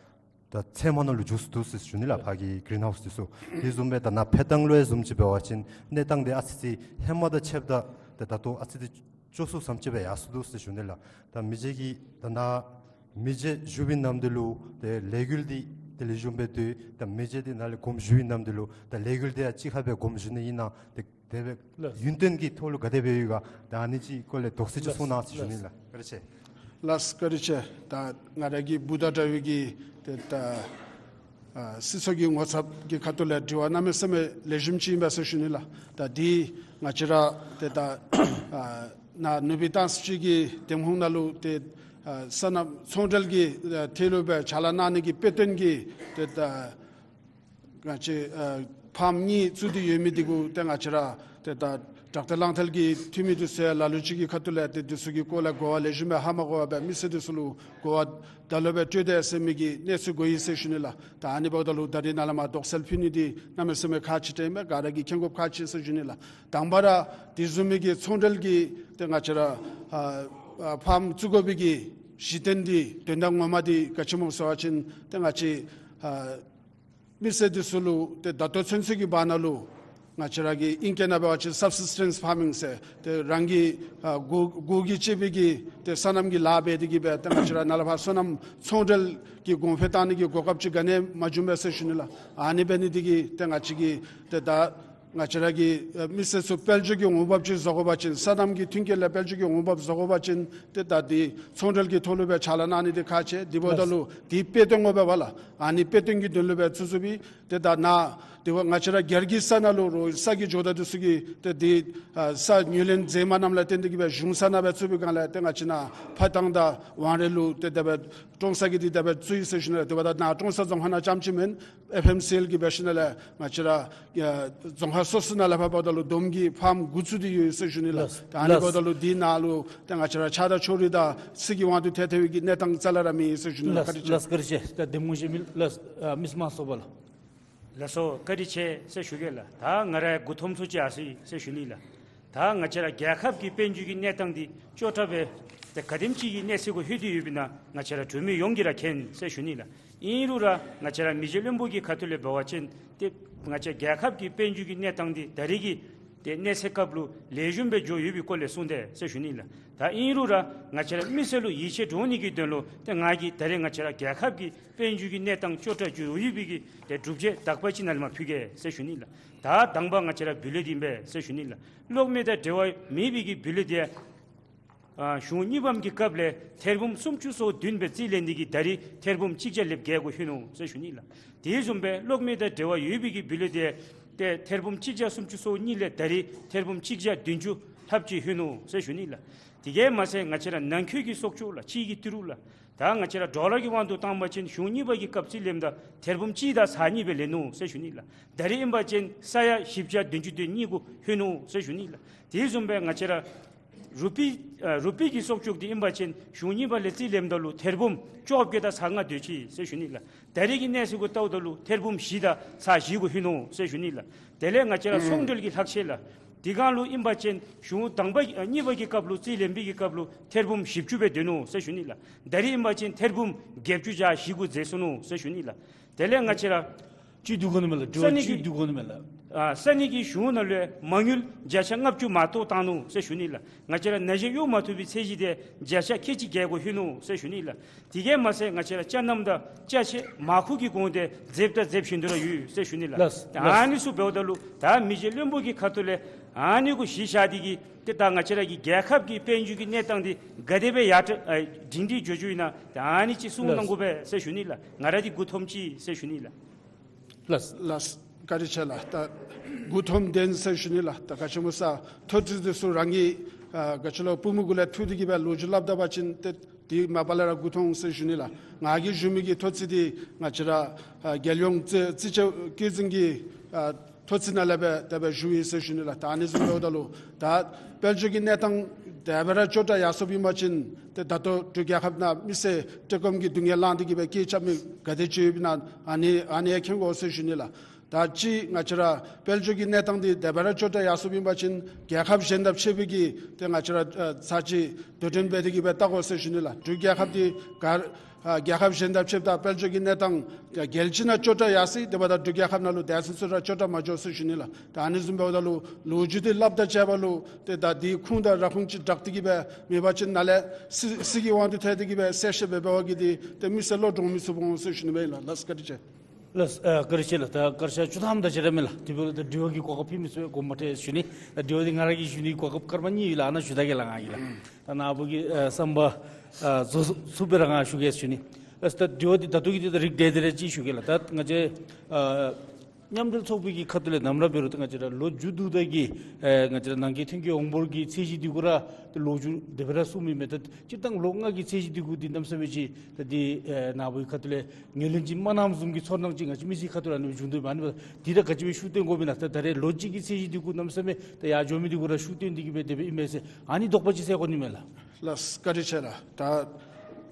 ད་ཚལ་མ་ནང་ལུ་འགྱོ་སོ་འདུག་ཟེར་ཞུ་ནི་ལགས། ཕར་གྱི་གི་རིན་ཧའུསི་འདི་ཚུ། དེ་བཟུམ་སྦེ་ད་ནཱ་འཕེལ་ཐང་ལུ་ཡང་བཟུམ་ཅིག་འབད་བ་ཅིན་གནས་སྟངས་འདི་ཨ་ཙི་ཅིག་ཧེ་མ་དང་ཕྱདཔ་ད་ད་ད་ལྟོ་ཨ་ཙི་ཅིག་སྐྱོ་སུ་ཙམ་ཅིག་སྦེ་ཡར་སོ་འདུག་ཟེར་ཞུ་ནི་ལགས། ད་མི་རྗེ་གིས་ད་ནཱ་མི་རྗེ་བཞུགས་པའི་ནམ་དུས་ལུ་ཏེ་ལས་འགུལ་འདི་ཏེ་ལེགས་ཤོམ་སྦེ་སྡོད། ད་མི་རྗེ་འདི་ནཱ་ལས་དགོངསམ་ཞུ་བའི་ནམ་དུས་ལུ་ད་ལས་འགུལ་འདི་ཡང་གཅིག་ཁར་སྦེ་དགོངསམ་ཞུ་ནི་ཨིན་ན་ཏེ་དེ་སྦེ་ལགས། ཡུན་བརྟན་གྱི་ཐོག་ལུ་ག་དེ་སྦེ་ཡོད་ག། ད་ཨ་ནི་ཅིག་སྐོར་ལས་དོགས་སེལ་ཅིག་ལགས། གསུང་གནང་ཟེར་ཞུ་ནི་ལགས། ལགས། བཀའ་དྲིན་ཆེ། ལགས་བཀའ་དྲིན་ཆེ། ད་ང་ར་གི་བུ་དང་འདྲ་བའི་གི་ཏེ་ད་ཨ་སྲིད་ཚོགས་ཀྱི་ངོ་ཚབ་ཀྱི་ཁ་ཐུག་ལས་དྲི་བ་གནམ་མེད་ས་མེད་ལེགས་ཤོམ་ཅིག་ཨིན་པས་ཟེར་ཞུ་ནི་ལགས། ད་འདི་ང་བཅས་ར་ཏེ་ད་ཨ་ནཱ་ནུབ་སྦིས་སྟང་སི་སྦྱིས་ཀྱི་འདེམས་ཁོངས་ནང་ལུ་ཏེ་ཨ་སོ་ནམ་ཚོང་འབྲེལ་གྱི་ཨ་ཐད་ལུ་སྦེ་ཕྱག་ལཱ་གནང་ནི་གི་དཔེ་སྟོན་གྱི་ཏེ་ད་ང་བཅས་ཨ་ཕཱམ་གཉིས་བཙུགས་ཏེ་ཡོད་མི་འདི་གུ་ཏེ་ང་བཅས་ར་ ཏེ་ད་དྲག་ཐལ་ལང་ཐལ་གྱི་འཐུས་མི་འདི་ཚུ་ཡང་ལ་ལུ་ཅིག་གི་ཁ་ཐུག་ལས་ཏེ་འདི་ཚུ་གི་སྐོར་ལས་གོ་བ་ལེགས་ཤོམ་སྦེ་ཧ་མ་གོ་བར་སྦེ་མི་སེར་འདི་ཚུ་ལུ་གོ་བ་ད་ལོག་སྦེ་སྤྲོད་དེ་ཟེར་མི་གི་གནས་ཚུལ་གོ་ཡི་ཟེར་ཞུ་ནི་ལགས། ད་ཨ་ནི་འབདཝ་ད་ལུ་ད་རིས་ནཱ་ལས་མར་དོགས་སེལ་ཕུལ་ནི་འདི་གནམ་མེད་ས་མེད་ཁག་ཆེ་དྲགས་ཨིན་པས། ག་ར་གིས་མཁྱེན་དགོཔ་ཁག་ཆེ་ཟེར་ཞུ་ནི་ལགས། དང་པ་ར་དེ་བཟུམ་མའི་གི་ཚོང་འབྲེལ་གྱི་ཏེ་ང་བཅས་ར་ཨ་ཨ་ཕཱམ་བཙུགས་དགོ་པའི་གི་གཞི་རྟེན་འདི་དོན་དག་ངོ་མ་འདི་ག་ཅི་སྨོ་ཟེར་བ་ཅིན་ཏེ་ང་བཅས་ཨ་མི་སེར་འདི་ཚུ་ལུ་ཏེ་ད་ལྟོ་ཚུན་ཚོད་ཀྱི་བར་ན་ལུ་ང་བཅས་ར་གི་ཨིང་སྐད་ནང་འབད་བ་ཅིན་སབ་སིས་ཊེནསི་ཕཱ་མིང་ཟེར་ཏེ་རང་གི་ཨ་གུ་གུ་གིས་བཅད་པའི་གི་ཏེ་སོ་ནམ་གྱི་ལཱ་འབད་དེ་གི་སྦེ་ཏེ་ང་བཅས་ར་ནཱ་ལས་ཕར་སོ་ནམ་ཚོང་འབྲེལ་གྱི་གོང་འཕེལ་བཏང་ནི་གི་གོ་སྐབས་ཅིག་ག་ནི་ཡང་མ་བྱུང་པས་ཟེར་ཞུ་ནི་ལགས། ཨ་ནི་འབད་ནི་འདི་གིས་ཏེ་ང་བཅས་ཀྱིས་ཏེ་ད་ང་བཅས་ར་གི་ཨ་མི་སེར་ཚུ་དཔལ་འབྱོར་གྱི་འོང་འབབ་ཅིག་བཟོ་དགོ་པ་ཅིན་སོ་ནམ་གྱི་མཐུན་རྐྱེན་ལས་དཔལ་འབྱོར་གྱི་འོང་འབབ་བཟོ་དགོ་པ་ཅིན་ཏེ་ད་འདི་ཚོང་འབྲེལ་གྱི་ཐོག་ལུ་སྦེ་ཕྱག་ལཱ་གནང་ནི་འདི་ཁག་ཆེ། དེ་འབདཝ་ད་ལུ་འདི་དཔེ་སྟོན་དགོ་པས་ལགས། ཨ་ནི་དཔེ་སྟོན་གྱི་དོན་ལུ་སྦེ་བཙུགས་བཙུགསཔ་ཨིན། ཏེ་ད་ནཱ་དེ་བ་ང་བཅས་ར་རྒྱ་གར་གྱི་ས་ནང་ལུ་རོགས་ས་གི་ཇོ་བདག་འདི་ཚུ་གིས་ཏེ་འདི་ཨ་ས་ངོས་ལེན་མཛད་མ་གནངམ་ལས་བརྟེན་ཏེ་གི་སྦེ་གཞུང་ས་ནང་སྦེ་བཙུགས་པའི་སྒང་ལས་ཏེ་ང་བཅས་ནཱ་ཕ་ཐང་དང་ཝང་རེ་ལུ་ཏེ་དེ་སྦེ་ཀྲོང་གསར་གྱི་འདི་དེ་སྦེ་བཙུགས་ཡི་ཟེར་ཞུ་ནི་ལགས། དེ་འབདཝ་ད་ནཱ་ཀྲོང་གསར་རྫོང་ཁག་ནང་རྐྱངམ་ཅིག་མེན། ཨེཕ་ཨེམ་སི་ཨེལ་གྱིས་འབད་ཞིནམ་ལས་ང་བཅས་ར་ཨ་རྫོང་ཁག་སོ་སོ་ནང་ལས་ཕར་འབདཝ་ད་ལུ་བསྡོམས་ཀྱིས་ཕཱམ་དགུ་བཙུགས་ཏེ་ཡོད་ཟེར་ཞུ་ནི་ལགས། ལགས། ད་ཨ་ནི་ལགས། འབདཝ་ད་ལུ་འདི་ནང་ལུ་ཏེ་ང་བཅས་ར་ཆར་དང་ཕྱོགས་རིས་དང་སྲིད་ཀྱི་དབང་དུ་ཐལ་ཐལ་བའི་གི་གནས་སྟངས་རྩ་ལས་ར་མེད་ཟེར་ཞུ་ནི་ལགས། ལགས། བཀའ་དྲིན་ཆེ། ལགས། བཀའ་དྲིན་ཆེ། ད་གདམ་ངོ་བཞེས་མི་ལགས་ཨ་མིས་མང་ཚོགས་པ་ལགས། ལགས་སོ། བཀའ་དྲིན་ཆེ་ཟེར་ཞུ་གེ་ལགས། ད་ང་ར་མགུ་འཐོམ་ཚུ་ཅིག་ཡར་སོང་ཡི་ཟེར་ཞུ་ནི་ལགས། ད་ང་བཅས་ར་རྒྱལ་ཁབ་ཀྱི་དཔལ་འབྱོར་གྱི་གནས་སྟངས་འདི་སྐྱོ་དྲགས་སྦེ་ཏེ་ག་དེམ་ཅིག་གི་གནས་ཚད་གུ་ལྷོད་དེ་ཡོདཔ་ཨིན་ན་ང་བཅས་ར་གྲོས་མོལ་ཡོངས་ཀྱིས་ར་མཁྱེན་ཟེར་ཞུ་ནི་ལགས། ཨིན་རུང་ར་ང་བཅས་ར་མི་རྗེ་བློན་པོ་གི་ཁ་ཐུག་ལས་འབད་བ་ཅིན་ཏེ་ང་བཅས་རྒྱལ་ཁབ་ཀྱི་དཔལ་འབྱོར་གྱི་གནས་སྟངས་འདི་ད་རེས་ཀྱི་ཏེ་གནས་ཚད་སྐབས་ལུ་ལེགས་ཤོམ་སྦེ་འགྱོ་ཡོད་པའི་སྐོར་ལས་གསུངས་ཏེ་ཟེར་ཞུ་ནི་ལགས། ད་ཨིན་རུང་ར་ང་བཅས་ར་མི་སེར་ལུ་ཡིད་ཆེས་འདྲོངས་ནི་གི་དོན་ལུ་ཏེ་ང་གིས་ད་རེས་ང་བཅས་ར་རྒྱལ་ཁབ་ཀྱི་དཔལ་འབྱོར་གྱི་གནས་སྟངས་སྐྱོ་དྲགས་འགྱོ་ཡོད་པའི་གི་ཏེ་སྒྲུབ་བྱེད་དག་པ་ཅིག་ནཱ་ལས་མར་ཕུལ་གེ་ཟེར་ཞུ་ནི་ལགས། ད་དང་པ་ང་བཅས་ར་བུ་ལོན་འདི་ཨིན་པས་ཟེར་ཞུ་ནི་ལགས། གློག་མེ་དང་འབྲེལ་བ་མེད་པའི་གི་བུ་ལོན་འདི་ཨ་གཞུང་གཉིས་པའམ་གི་སྐབས་ལས་ཐེར་འབུམ་སུམ་ཅུ་སོ་བདུན་སྦེ་རྩིས་ལེན་ནི་གི་ད་རེས་ཐེར་འབུམ་གཅིག་བརྒྱ་ལེབ་བརྒྱད་གུ་ལྷོད་ནུག་ཟེར་ཞུ་ནི་ལགས། དེ་བཟུམ་སྦེ་གློག་མེ་དང་འབྲེལ་བ་ཡོད་པའི་གི་བུ་ལོན་འདི་ཏེ་ཐེར་འབུམ་གཅིག་བརྒྱ་སུམ་ཅུ་སོ་གཉིས་ལས་ད་རེས་ཐེར་འབུམ་གཅིག་བརྒྱ་བདུན་ཅུ་ལྷགཔ་ཅིག་ལྷོད་ནུག་ཟེར་ཞུ་ནི་ལགས། དེ་གིས་མ་ཚད་ང་བཅས་ར་ནང་འཁོད་ཀྱི་གསོག་འཇོག་ལགས། ཕྱི་གི་ཏི་རུ་ལགས། ད་ང་བཅས་ར་ཌོ་ལར་གྱི་དབང་དུ་བཏང་བ་ཅིན་གཞུང་གཉིས་པ་གི་སྐབས་རྩིས་ལེནམ་ད་ཐེར་འབུམ་གཅིག་དང་ཚག་གཉིས་སྦེ་ལེན་ནུག་ཟེར་ཞུ་ནི་ལགས། ད་རེས་ཨིན་པ་ཅིན་ས་ཡ་བཞི་བརྒྱ་བདུན་ཅུ་དོན་གཉིས་གུ་ལྷོད་ནུག་ཟེར་ཞུ་ནི་ལགས། དེ་བཟུམ་སྦེ་ང་བཅས་ར་རུ་པི་ཨ་རུ་པི་གི་གསོག་འཇོག་འདི་ཨིན་པ་ཅིན་གཞུང་གཉིས་པ་ལས་རྩིས་ལེནམ་ད་ལུ་ཐེར་འབུམ་བཅོ་བརྒྱད་དང་ཚག་ལྔ་དོ་ཅི་ཟེར་ཞུ་ནི་ལགས། ད་རེས་ཀྱི་གནས་ཚད་གུ་བལྟཝ་ད་ལུ་ཐེར་འབུམ་བཞི་དང་ཚག་བཞི་གུ་ལྷོད་ནུག་ཟེར་ཞུ་ནི་ལགས། དེ་ལས་ང་བཅས་ར་ཚོང་འབྲེལ་གྱི་ལྷག་ཆད་ལགས། དེ་སྒང་ལུ་ཨིན་པ་ཅིན་གཞུང་དང་པ་ཨ་གཉིས་པ་གི་སྐབས་ལུ་རྩིས་ལེན་པའི་གི་སྐབས་ལུ་ཐེར་འབུམ་བཞི་བཅུ་སྦེ་སྡོད་ནུག་ཟེར་ཞུ་ནི་ལགས། ད་རེས་ཨིན་པ་ཅིན་ཐེར་འབུམ་བརྒྱད་ཅུ་གྱ་བཞི་གུ་འཛེགས་སོ་ནུག་ཟེར་ཞུ་ནི་ལགས། དེ་ལས་ང་བཅས་ར་ཅིག་བསྡུ་དགོ་ནི་མས་ལགས། ས་གནས་ཀྱི་ཅིག་བསྡུ་དགོ་ནི་མས་ལགས། ཨ་ས་གནས་ཀྱི་གཞུང་ནང་ལུ་མ་དངུལ་བརྒྱ་ཆ་ལྔ་བཅུ་མ་གཏོགས་བཏང་ནུག་ཟེར་ཞུ་ནི་ལགས། ང་བཅས་ར་ན་གཞོན་གཡོག་མ་ཐོབ་པའི་ཚད་གཞི་འདི་བརྒྱ་ཆ་ཁལ་གཅིག་བརྒྱད་གུ་ལྷོད་ནུག་ཟེར་ཞུ་ནི་ལགས། དེ་གིས་མ་ཚད་ང་བཅས་ར་ཅ་ལྔ་དང་ཅ་ཆས་མར་ཁུ་གི་གོང་འདི་འཛེགཔ་དང་འཛེག་བཞིན་དུ་ར་ཡོད་ཟེར་ཞུ་ནི་ལགས། ལགས། ད་ཨ་ནི་ཚུ་འབདཝ་ད་ལུ་ད་མི་རྗེ་བློན་པོ་གི་ཁ་ཐུག་ལས་ཨ་ནི་གུ་གཞི་བཞག་སྟེ་གི་ཏེ་ད་ང་བཅས་ར་གི་རྒྱལ་ཁབ་ཀྱི་དཔལ་འབྱོར་གྱི་གནས་སྟངས་འདི་ག་དེ་སྦེ་ཡར་དྲག་ཨ་སྒྲིང་སྒྲིང་འགྱོ་འགྱོཝ་ཨིན་ན་ད་ཨ་ནི་ཅིག་གསུང་གནང་དགོ་པས་ཟེར་ཞུ་ནི་ལགས། ང་ར་འདི་མགུ་འཐོམ་ཅི་ཟེར་ཞུ་ནི་ལགས། ལགས། ལགས། བཀའ་དྲིན་ཆེ་ལགས། ད་མགུ་འཐོམ་ལྡན་ཟེར་ཞུ་ནི་ལགས། ད་ག་ཅི་སྨོ་ཟེར་ཐོ་རྩིས་འདི་ཚུ་རང་གི་ཨ་ག་ཅི་ལོ་པུས་མོ་གུ་ལས་འཐུ་སྟེ་གི་སྦེ་ལོ་རྒྱུས་སླབ་ད་པ་ཅིན་ཏེ་དེ་མ་པ་ལས་ར་མགུ་འཐོམ་ཟེར་ཞུ་ནི་ལགས། ང་གིས་ཞུ་མི་གི་ཐོ་རྩིས་འདི་ང་བཅས་ར་ཨ་རྒྱལ་ཡོངས་རྩིས་རྩིས་དཔྱད་བཀོད་འཛིན་གྱི་ཨ་ཐོ་རྩིས་ནང་ལས་སྦེ་དེ་སྦེ་ཞུ་ཡི་ཟེར་ཞུ་ནི་ལགས། ད་ཨ་ནི་བཟུམ་འབདཝ་ད་ལུ་ད་དཔལ་འབྱོར་གྱི་གནས་སྟངས་དེ་སྦེ་ར་སྐྱོ་དྲགས་ཡར་སོངམ་ཨིན་པ་ཅིན་ཏེ་ད་ལྟོ་འབྲུག་རྒྱལ་ཁབ་ནང་མི་སེར་བཀྲེས་སྐོམ་གྱི་སྡུག་བསྔལ་ལངས་ཏེ་གི་སྦེ་སྐད་རྐྱབ་མི་ག་དེ་ཅིག་ཡོདཔ་ཨིན་ན་ཨ་ནི་ཨ་ནི་ཡང་མཁྱེན་དགོ་ཟེར་ཞུ་ནི་ལགས། ད་ཅི་ང་བཅས་ར་དཔལ་འབྱོར་གྱི་གནས་སྟངས་འདི་དེ་སྦེ་ར་སྐྱོ་དྲགས་ཡར་སོངམ་ཨིན་པ་ཅིན་རྒྱལ་ཁབ་གཞན་དང་ཕྱད་པའི་གི་ཏེ་ང་བཅས་ར་ཨ་ཚར་གཅིག་དོ་འགྲན་འབད་དེ་གི་སྦེ་བལྟ་དགོ་ཟེར་ཞུ་ནི་ལགས། འབྲུག་རྒྱལ་ཁབ་འདི་ག་ཨ་རྒྱལ་ཁབ་གཞན་དང་ཕྱདཔ་ད་དཔལ་འབྱོར་གྱི་གནས་སྟངས་རྒྱལ་སྤྱི་ནང་སྐྱོ་དྲགས་ཡར་སོ་ཡི། དེ་འབདཝ་ད་འབྲུག་རྒྱལ་ཁབ་ནང་ལུ་དེ་ཚུན་ཚོད་ར་སྐྱོ་དྲགས་མ་འགྱོ་ཟེར་ཞུ་ནི་ལགས། ད་ཨ་ནི་བཟུམ་འབདཝ་ད་ལུ་ལོ་རྒྱུས་འདི་སླབ་དང་བཅས་པ་ལུ་ཏེ་ད་འདི་ཁུངས་དང་ར་ཁུངས་ཅིག་དྲག་སྟེ་གི་སྦེ་མེད་པ་ཅིན་ནཱ་ལས་སྲིད་སྲིད་ཀྱི་དབང་དུ་ཐལ་ཏེ་གི་སྦེ་གསལ་བཤད་འབད་འབད་བ་གིས་འདི་ཏེ་མི་སེར་བློ་འདྲོངས་མི་ཚུགས་འོང་ཟེར་ཞུ་ནི་མས་ལགས། ལགས་བཀའ་དྲིན་ཆེ། ལགས། ཨ་བཀའ་དྲིན་ཆེ་ལགས། ད་བཀའ་དྲིན་ཆེ་བཅུ་ཐམ་དང་བཅས་ར་མས་ལགས། དེ་འབདཝ་ད་དྲི་བ་གི་གོ་སྐབས་ཕུལ་མི་ཚུ་དགོངསམ་མ་ཁྲེལ་ཞུ་ནི། ད་དྲི་བ་འདི་ང་ར་གིས་ཞུ་ནི་གོ་སྐབས་སྐར་མ་གཉིས་ཡོད་ལགས། ཨ་ནཱ་ཞུ་ད་གེ་ལགས་ང་གིས་ལགས། ད་ནཱ་བུ་གིས་ཨ་བསམ་པ་ཨ་རྫོགས་ཚུགསཔ་སྦེ་ར་ང་ཞུ་གེ་ཞུ་ནི། ལགས། ད་དྲི་བ་འདི་ད་ལྟོ་གི་འདི་ད་རིགས་བསྒྲེས་ཏེ་ར་ཅིག་ཞུ་གེ་ལགས། ད་ང་བཅས་ཨ་ མཉམ་འབྲེལ་ཚོགས་པའི་གི་ཁ་ཐུག་ལས་ནམ་ར་འབད་རུང་ཏེ་ང་བཅས་ར་ལོ་མཇུག་བསྡུ་ད་གི་ཨེ་ང་བཅས་ར་ནང་འཁོད་ཐོན་སྐྱེད་འོང་འབོར་གྱི་ཚད་གཞི་འདི་གུ་ར་ཏེ་ལོ་མཇུག་དེ་སྦེ་ར་གསུངས་མི་མས། ད་སྤྱིར་བཏང་ལོ་ལྔ་གི་ཚད་གཞི་འདི་གུ་འདི་གནམ་མེད་ས་མེད་ཅིག་ད་འདི་ཨེ་ནཱ་བུའི་ཁ་ཐུག་ལས་ངོས་ལེན་ཅིག་མ་གནངམ་བཟུམ་གྱི་ཚོར་སྣང་ཅིག་ང་བཅས་མི་སེར་ཁ་ཐུག་ལས་ཨ་ནི་བྱུང་དོ་ཨིན་པས། ཨ་ནི་འདི་ར་ག་ཅི་སྦེ་ཤུགས་བཏོན་དགོཔ་ཨིན་ན། ད་ད་རེས་ལོ་གཅིག་གི་ཚད་གཞི་འདི་གུ་གནམ་མེད་ས་མེད་ད་ཡར་འགྱོ་མི་འདི་གུ་ར་ཤུགས་བཏོན་འདི་གི་སྦེ་དེ་སྦེ་ཨིན་མས་ཟེར་ཨ་ནི་དོགས་པ་ཅིག་སེལ་དགོ་ནི་མས་ལགས། ལགས་བཀའ་དྲིན་ཆེ་ལགས། ད་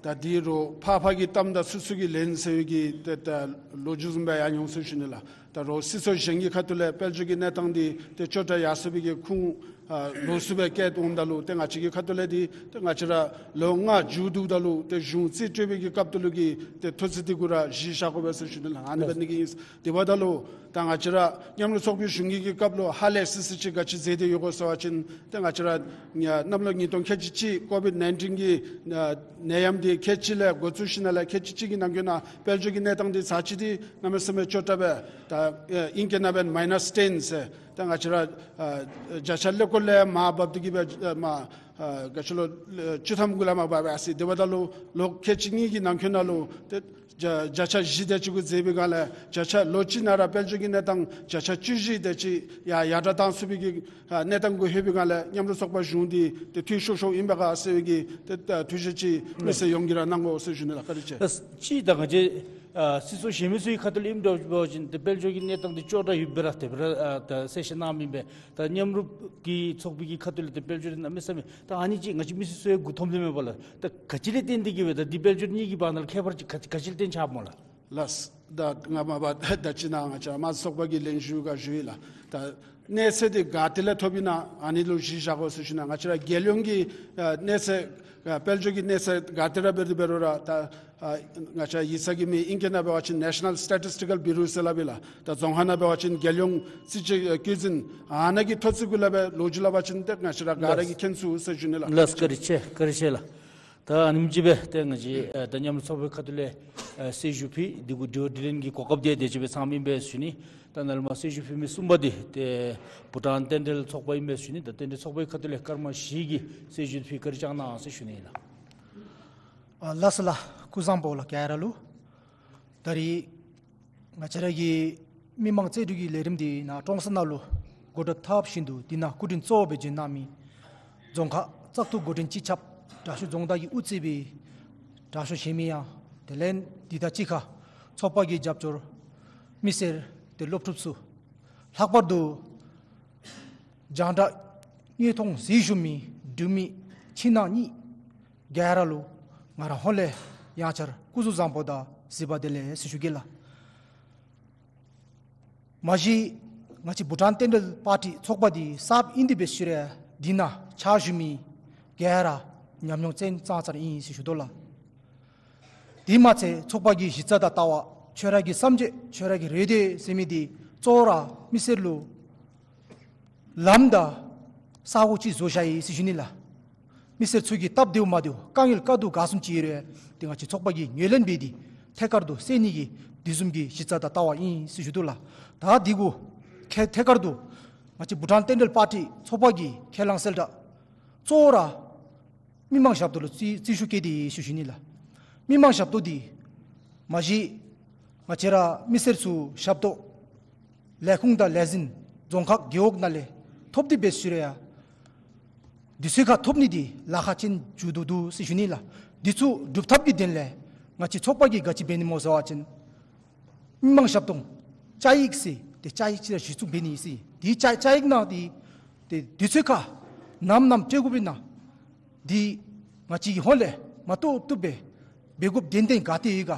ད་འདི་རུང་ཕར་ཕར་གྱི་གཏམ་དང་སོ་སོ་གི་ལན་ཟེར་བའི་གི་ཏེ་ད་ལོ་རྒྱུས་བཟུམ་སྦེ་ཡང་ཡོང་ཟེར་ཞུ་ནི་ལགས། ད་རུང་སྲིད་ཚོགས་གཞན་གྱི་ཁ་ཐུག་ལས་དཔལ་འབྱོར་གྱི་གནས་སྟངས་འདི་ཏེ་སྐྱོ་དྲགས་ཡར་སོང་བའི་གི་ཁུངས་ཨ་ལོགས་སུ་སྦེ་བཀལ་འོངམ་ད་ལུ་ཏེ་ང་བཅས་ཀྱི་ཁ་ཐུག་ལས་འདི་ཏེ་ང་བཅས་ར་ལོ་ལྔ་མཇུག་བསྡུཝ་ད་ལུ་ཏེ་གཞུང་རྩིས་སྤྲོད་པའི་གི་སྐབས་ད་ལུ་གི་ཏེ་ཐོག་ཚད་འདི་གུ་ར་གཞི་བཞག་དགོ་པས་ཟེར་ཞུ་ནི་ལགས། ཨ་ནི་འབད་ནི་གི་ཨིན། དེ་འབདཝ་ད་ལུ་ད་ང་བཅས་ར་མཉམ་རུབ་ཚོགས་པའི་གཞུང་གི་གི་སྐབས་ལུ་ཧ་ལས་སི་སི་ཅིག་ག་ཅི་མཛད་དེ་ཡོད་གོ་ཟེར་བ་ཅིན་ཏེ་ང་བཅས་ར་གནམ་ལོ་ཉིས་སྟོང་ཁལ་གཅིག་གཅིག་ཀོ་བིཌ་ནའིན་ཊིན་གྱི་ཨ་ནད་ཡམས་འདི་ཁལ་གཅིག་ལས་འགོ་བཙུགས་ཞིནམ་ལས་ཁལ་གཅིག་གཅིག་གི་ནང་འཁོད་ནང་དཔལ་འབྱོར་གྱི་གནས་སྟངས་འདི་ཚར་གཅིག་འདི་གནམ་མེད་ས་མེད་སྐྱོ་དྲགས་སྦེ་ད་ཨིང་སྐད་ནང་འབད་བ་ཅིན་མའི་ནཱས་ཊེན་ཟེར་ད་ང་བཅས་ར་ཨ་བརྒྱ་ཆ་ཀླད་ཀོར་ལས་མར་འབབ་སྟེ་གི་སྦེ་ཨ་མར་ཨ་ག་ཅི་ལོ་བཅུ་ཐམ་གུ་ལས་མར་འབབ་ཡར་སོ་ཡི། དེ་འབདཝ་ད་ལུ་ལོ་ཁལ་གཅིག་གཉིས་ཀྱི་ནང་འཁོད་ནང་ལུ་ཏེ་བརྒྱ་བརྒྱ་ཆ་བཞི་དེ་ཅིག་གུ་འཛེགས་པའི་སྒང་ལས་བརྒྱ་ཆ་ལོ་གཅིག་ནང་ར་དཔལ་འབྱོར་གྱི་གནས་སྟངས་བརྒྱ་ཆ་བཅུ་བཞི་དེ་ཅིག་ཡར་ཡར་དྲག་བཏང་ཚུགས་པའི་གི་ཨ་གནས་སྟངས་གུ་ལྷོད་པའི་སྒང་ལས་མཉམ་རུབ་ཚོགས་པ་གཞུང་འདི་ཏེ་འཐུས་ཤོར་ཤོརཝ་ཨིན་པས་ག་ཟེར་བའི་གི་ཏེ་ད་ཐུགས་བཞེད་ཅིག་མི་སེར་ཡོངས་ཀྱིས་ར་གནང་དགོ་ཟེར་ཞུ་ནི་ལགས། བཀའ་དྲིན་ཆེ། ད་སྤྱིར་ད་ང་བཅས་ཨ་སྲིད་ཚོགས་གཞན་མི་ཚུ་གི་ཁ་ཐུག་ལས་ཨིནམ་འདྲཝ་འབད་བ་ཅིན་ཏེ་དཔལ་འབྱོར་གྱི་གནས་སྟངས་འདི་སྐྱོ་དྲགས་ཡོདཔ་སྦེ་ར་དེ་སྦེ་ར་ཨ་ད་གསལ་བཤད་གནང་མི་ཨིན་པས། ད་མཉམ་རུབ་ཀྱི་ཚོགས་པའི་གི་ཁ་ཐུག་ལས་ཏེ་དཔལ་འབྱོར་གནམ་མེད་ས་མེད་ད་ཨ་ནི་ཅིག་ང་བཅས་མི་སེར་ཚུ་ཡང་མགུ་འཐོམ་དོ་མས་པ་ལགས། ད་ག་ཅི་ལས་བརྟེན་ཏེ་གི་སྦེ་ད་འདི་དཔལ་འབྱོར་གཉིས་ཀྱི་བར་ན་ལུ་ཁྱད་པར་ཅིག་ག་ག་ཅི་ལས་བརྟེན་ཆགསཔ་སྨོ་ལགས། ལགས། ད་ང་མ་པ་ད་ཅི་ནཱ་ང་བཅས་ར་མ་ཚོགས་པ་གི་ལན་ཞུ་ག་ཞུ་ཡི་ལགས། ད་གནས་ཚད་འདི་ག་ཏེ་ལས་ཐོབ་ཨིན་ན་ཨ་ནི་ལུ་གཞི་བཞག་དགོ་ཟེར་ཞུ་ནི། ང་བཅས་ར་རྒྱལ་ཡོངས་ཀྱི་ཨ་གནས་ཚད་ཨ་དཔལ་འབྱོར་གྱི་གནས་ཚད་ག་ཏེ་ར་འབད་དེ་འབད་རུང་ར་ད་ཨ་ང་བཅས་ར་ཡིག་ཚང་གི་མིང་ཨིང་སྐད་ནང་འབད་བ་ཅིན་ནེ་ཤ་ནཱལ་སི་ཊེ་ཊིསི་ཊི་ཀཱལ་བིའུ་རོ་ཟེར་སླབ་ཨིན་ལགས། ད་རྫོང་ཁ་ནང་འབད་བ་ཅིན་རྒྱལ་ཡོངས་རྩིས་དཔྱད་ཨ་བཀོད་འཛིན་ཨ་ནཱ་གི་ཐོག་ཚད་གུ་ལས་སྦེ་ལོ་རྒྱུས་སླབ་པ་ཅིན་ཏེ་ང་བཅས་ར་ག་ར་གིས་མཁྱེན་ཚུགས་ཟེར་ཞུ་ནི་ལགས། ལགས་བཀའ་དྲིན་ཆེ། བཀའ་དྲིན་ཆེ་ལགས། ད་ཨ་ནེམ་ཅིག་སྦེ་ཏེ་ང་བཅས་ཨ་ད་མཉམ་རུབ་ཚོགས་པའི་ཁ་ཐུག་ལས་ཨ་གསལ་ཞུ་ཕུལ་འདི་གུ་དྲི་བ་དྲིས་ལན་གྱི་གོ་སྐབས་འདི་དེ་ཅིག་སྦེ་ཚངམ་ཨིན་པས་ཞུ་ནི། ད་ནཱ་ལས་མར་གསལ་ཞུ་ཕུལ་མི་གསུམ་པ་འདི་ཏེ་བྷུ་ཊཱན་རྟེན་འབྲེལ་ཚོགས་པ་ཨིན་པས་ཞུ་ནི། ད་རྟེན་འབྲེལ་ཚོགས་པའི་ཁ་ཐུག་ལས་སྐར་མ་བཞི་གི་གསལ་ཞུ་ཕུལ་བཀའ་དྲིན་བསྐྱང་གནང་ཟེར་ཞུ་ནི་ཨིན་ལགས། ཨ་ལགས་སོ་ལགས། སྐུ་གཟུགས་བཟང་པོ་ལགས་ག་ར་ལུ། ད་རིས་ང་བཅས་ར་གི་མི་མང་རྩོད་སྒྲུབ་ཀྱི་ལས་རིམ་འདི་ནཱ་ཀྲོང་གསར་ནང་ལུ་འགོ་འདྲེན་འཐབ་བཞིན་དུ་འདི་ནང་སྐུ་མགྲོན་གཙོ་བོ་སྦེ་བྱོན་གནང་མི་རྫོང་ཁག་བཙག་འཐུ་འགོ་འདྲེན་སྤྱི་ཁྱབ་དྲག་ཤོས་རྫོང་བདག་གིས་དབུ་གཙོས་པའི་དྲག་ཤོས་གཞན་མི་ཡང་དེ་ལས་འདི་དང་གཅིག་ཁར་ཚོགས་པ་གི་རྒྱབ་སྐྱོར་མི་སེར་ཏེ་སློབ་ཕྲུག་ཚུ་ལྷག་པར་དུ་རྒྱང་བསྒྲགས་དངོས་མཐོང་གཟིགས་བཞུགས་མི་འབྲུག་མི་ཕྱི་ནང་གཉིས་ག་ར་ལུ་ང་རའི་ཧོངས་ལས་ཡང་བསྐྱར་སྐུ་གཟུགས་བཟང་པོ་དང་གཟིགས་པ་བདེ་ལེགས་ཟེར་ཞུ་གེ་ལགས། མ་གཞི་ང་བཅས་བྷུ་ཊཱན་རྟེན་འབྲེལ་པར་ཊི་ཚོགས་པ་འདི་གསརཔ་ཨིན་ཏེ་འབད་ཞུ་རུང་འདི་ནང་ཕྱག་ཞུ་མི་ག་ར་ཉམས་མྱོང་ཅན་ཙང་ཙང་ཨིན་ཟེར་ཞུ་དོ་ལགས། དེ་མ་ཚད་ཚོགས་པ་གི་གཞི་རྩ་དང་ལྟ་བ་ཁྱོད་ར་གི་བསམ་སྤྱོད་ཁྱོད་ར་གི་རེ་འདོད་ཟེར་མི་འདི་གཙོ་བོ་ར་མི་སེར་ལུ་ལམ་དང་ས་གོ་ཅིག་བཟོ་བཞག་ཡི་ཟེར་ཞུ་ནི་ལགས། མི་སེར་ཚུ་གི་སྟབས་བདེཝ་མ་བདེཝ་དཀའ་ངལ་དཀའ་སྡུག་ག་བཟུམ་ཅིག་ཡོད་རུང་ཏེ་ང་བཅས་ཚོགས་པ་གིས་ངོས་ལེན་འབད་དེ་ཐད་ཀར་དུ་སེལ་ནི་གི་དེ་བཟུམ་གྱི་གཞི་རྩ་དང་ལྟ་བ་ཨིན་ཟེར་ཞུ་དོ་ལགས། ད་འདི་གུ་ཁེ་ཐད་ཀར་དུ་ང་བཅས་བྷུ་ཊཱན་རྟེན་འབྲེལ་པར་ཊི་ཚོགས་པ་གིས་ཁས་བླངས་གསལ་བསྒྲགས་གཙོ་བོ་ར་མི་མང་ཞབས་ཏོག་ལུ་བརྩི་བརྩི་ཤུགས་བསྐྱེད་དེ་ཡོད་ཟེར་ཞུ་ནི་ལགས། མི་མང་ཞབས་ཏོག་འདི་མ་གཞི་ང་བཅས་ར་མི་སེར་ཚུ་ཞབས་ཏོག་ལས་ཁུངས་དང་ལས་འཛིན་རྫོང་ཁག་རྒེད་འོག་ནང་ལས་ཐོབ་སྟེ་འབད་ཞུ་རུང་ཡང་དུས་ཚོད་ཁར་ཐོབ་ནི་འདི་ལཱ་ཁག་ཅན་ཅིག་འདུག་འདུག་ཟེར་ཞུ་ནི་ལགས། འདི་ཚུ་སྒྲུབ་ཐབས་ཀྱི་དོན་ལས་ང་བཅས་ཚོགས་པ་གིས་ག་ཅི་འབད་ནི་སྨོ་ཟེར་བ་ཅིན་མི་མང་ཞབས་ཏོག་བཅའ་ཡིག་ཟེར་ཏེ་བཅའ་ཡིག་ཅིག་ར་གཞི་བཙུགས་འབད་ནི་ཨིན་ཟེར། དེ་བཅའ་བཅའ་ཡིག་ནང་འདི་ཏེ་དུས་ཚོད་ཁར་ནམ་ནམ་སྤྲོད་དགོཔ་ཨིན་ན་འདི་ང་བཅས་ཀྱི་ཧོངས་ལས་མ་ཐུབ་ཐུབ་སྦེ་འབད་དགོཔ་དོན་ལྡན་ག་ཏེ་ཡོད་ག་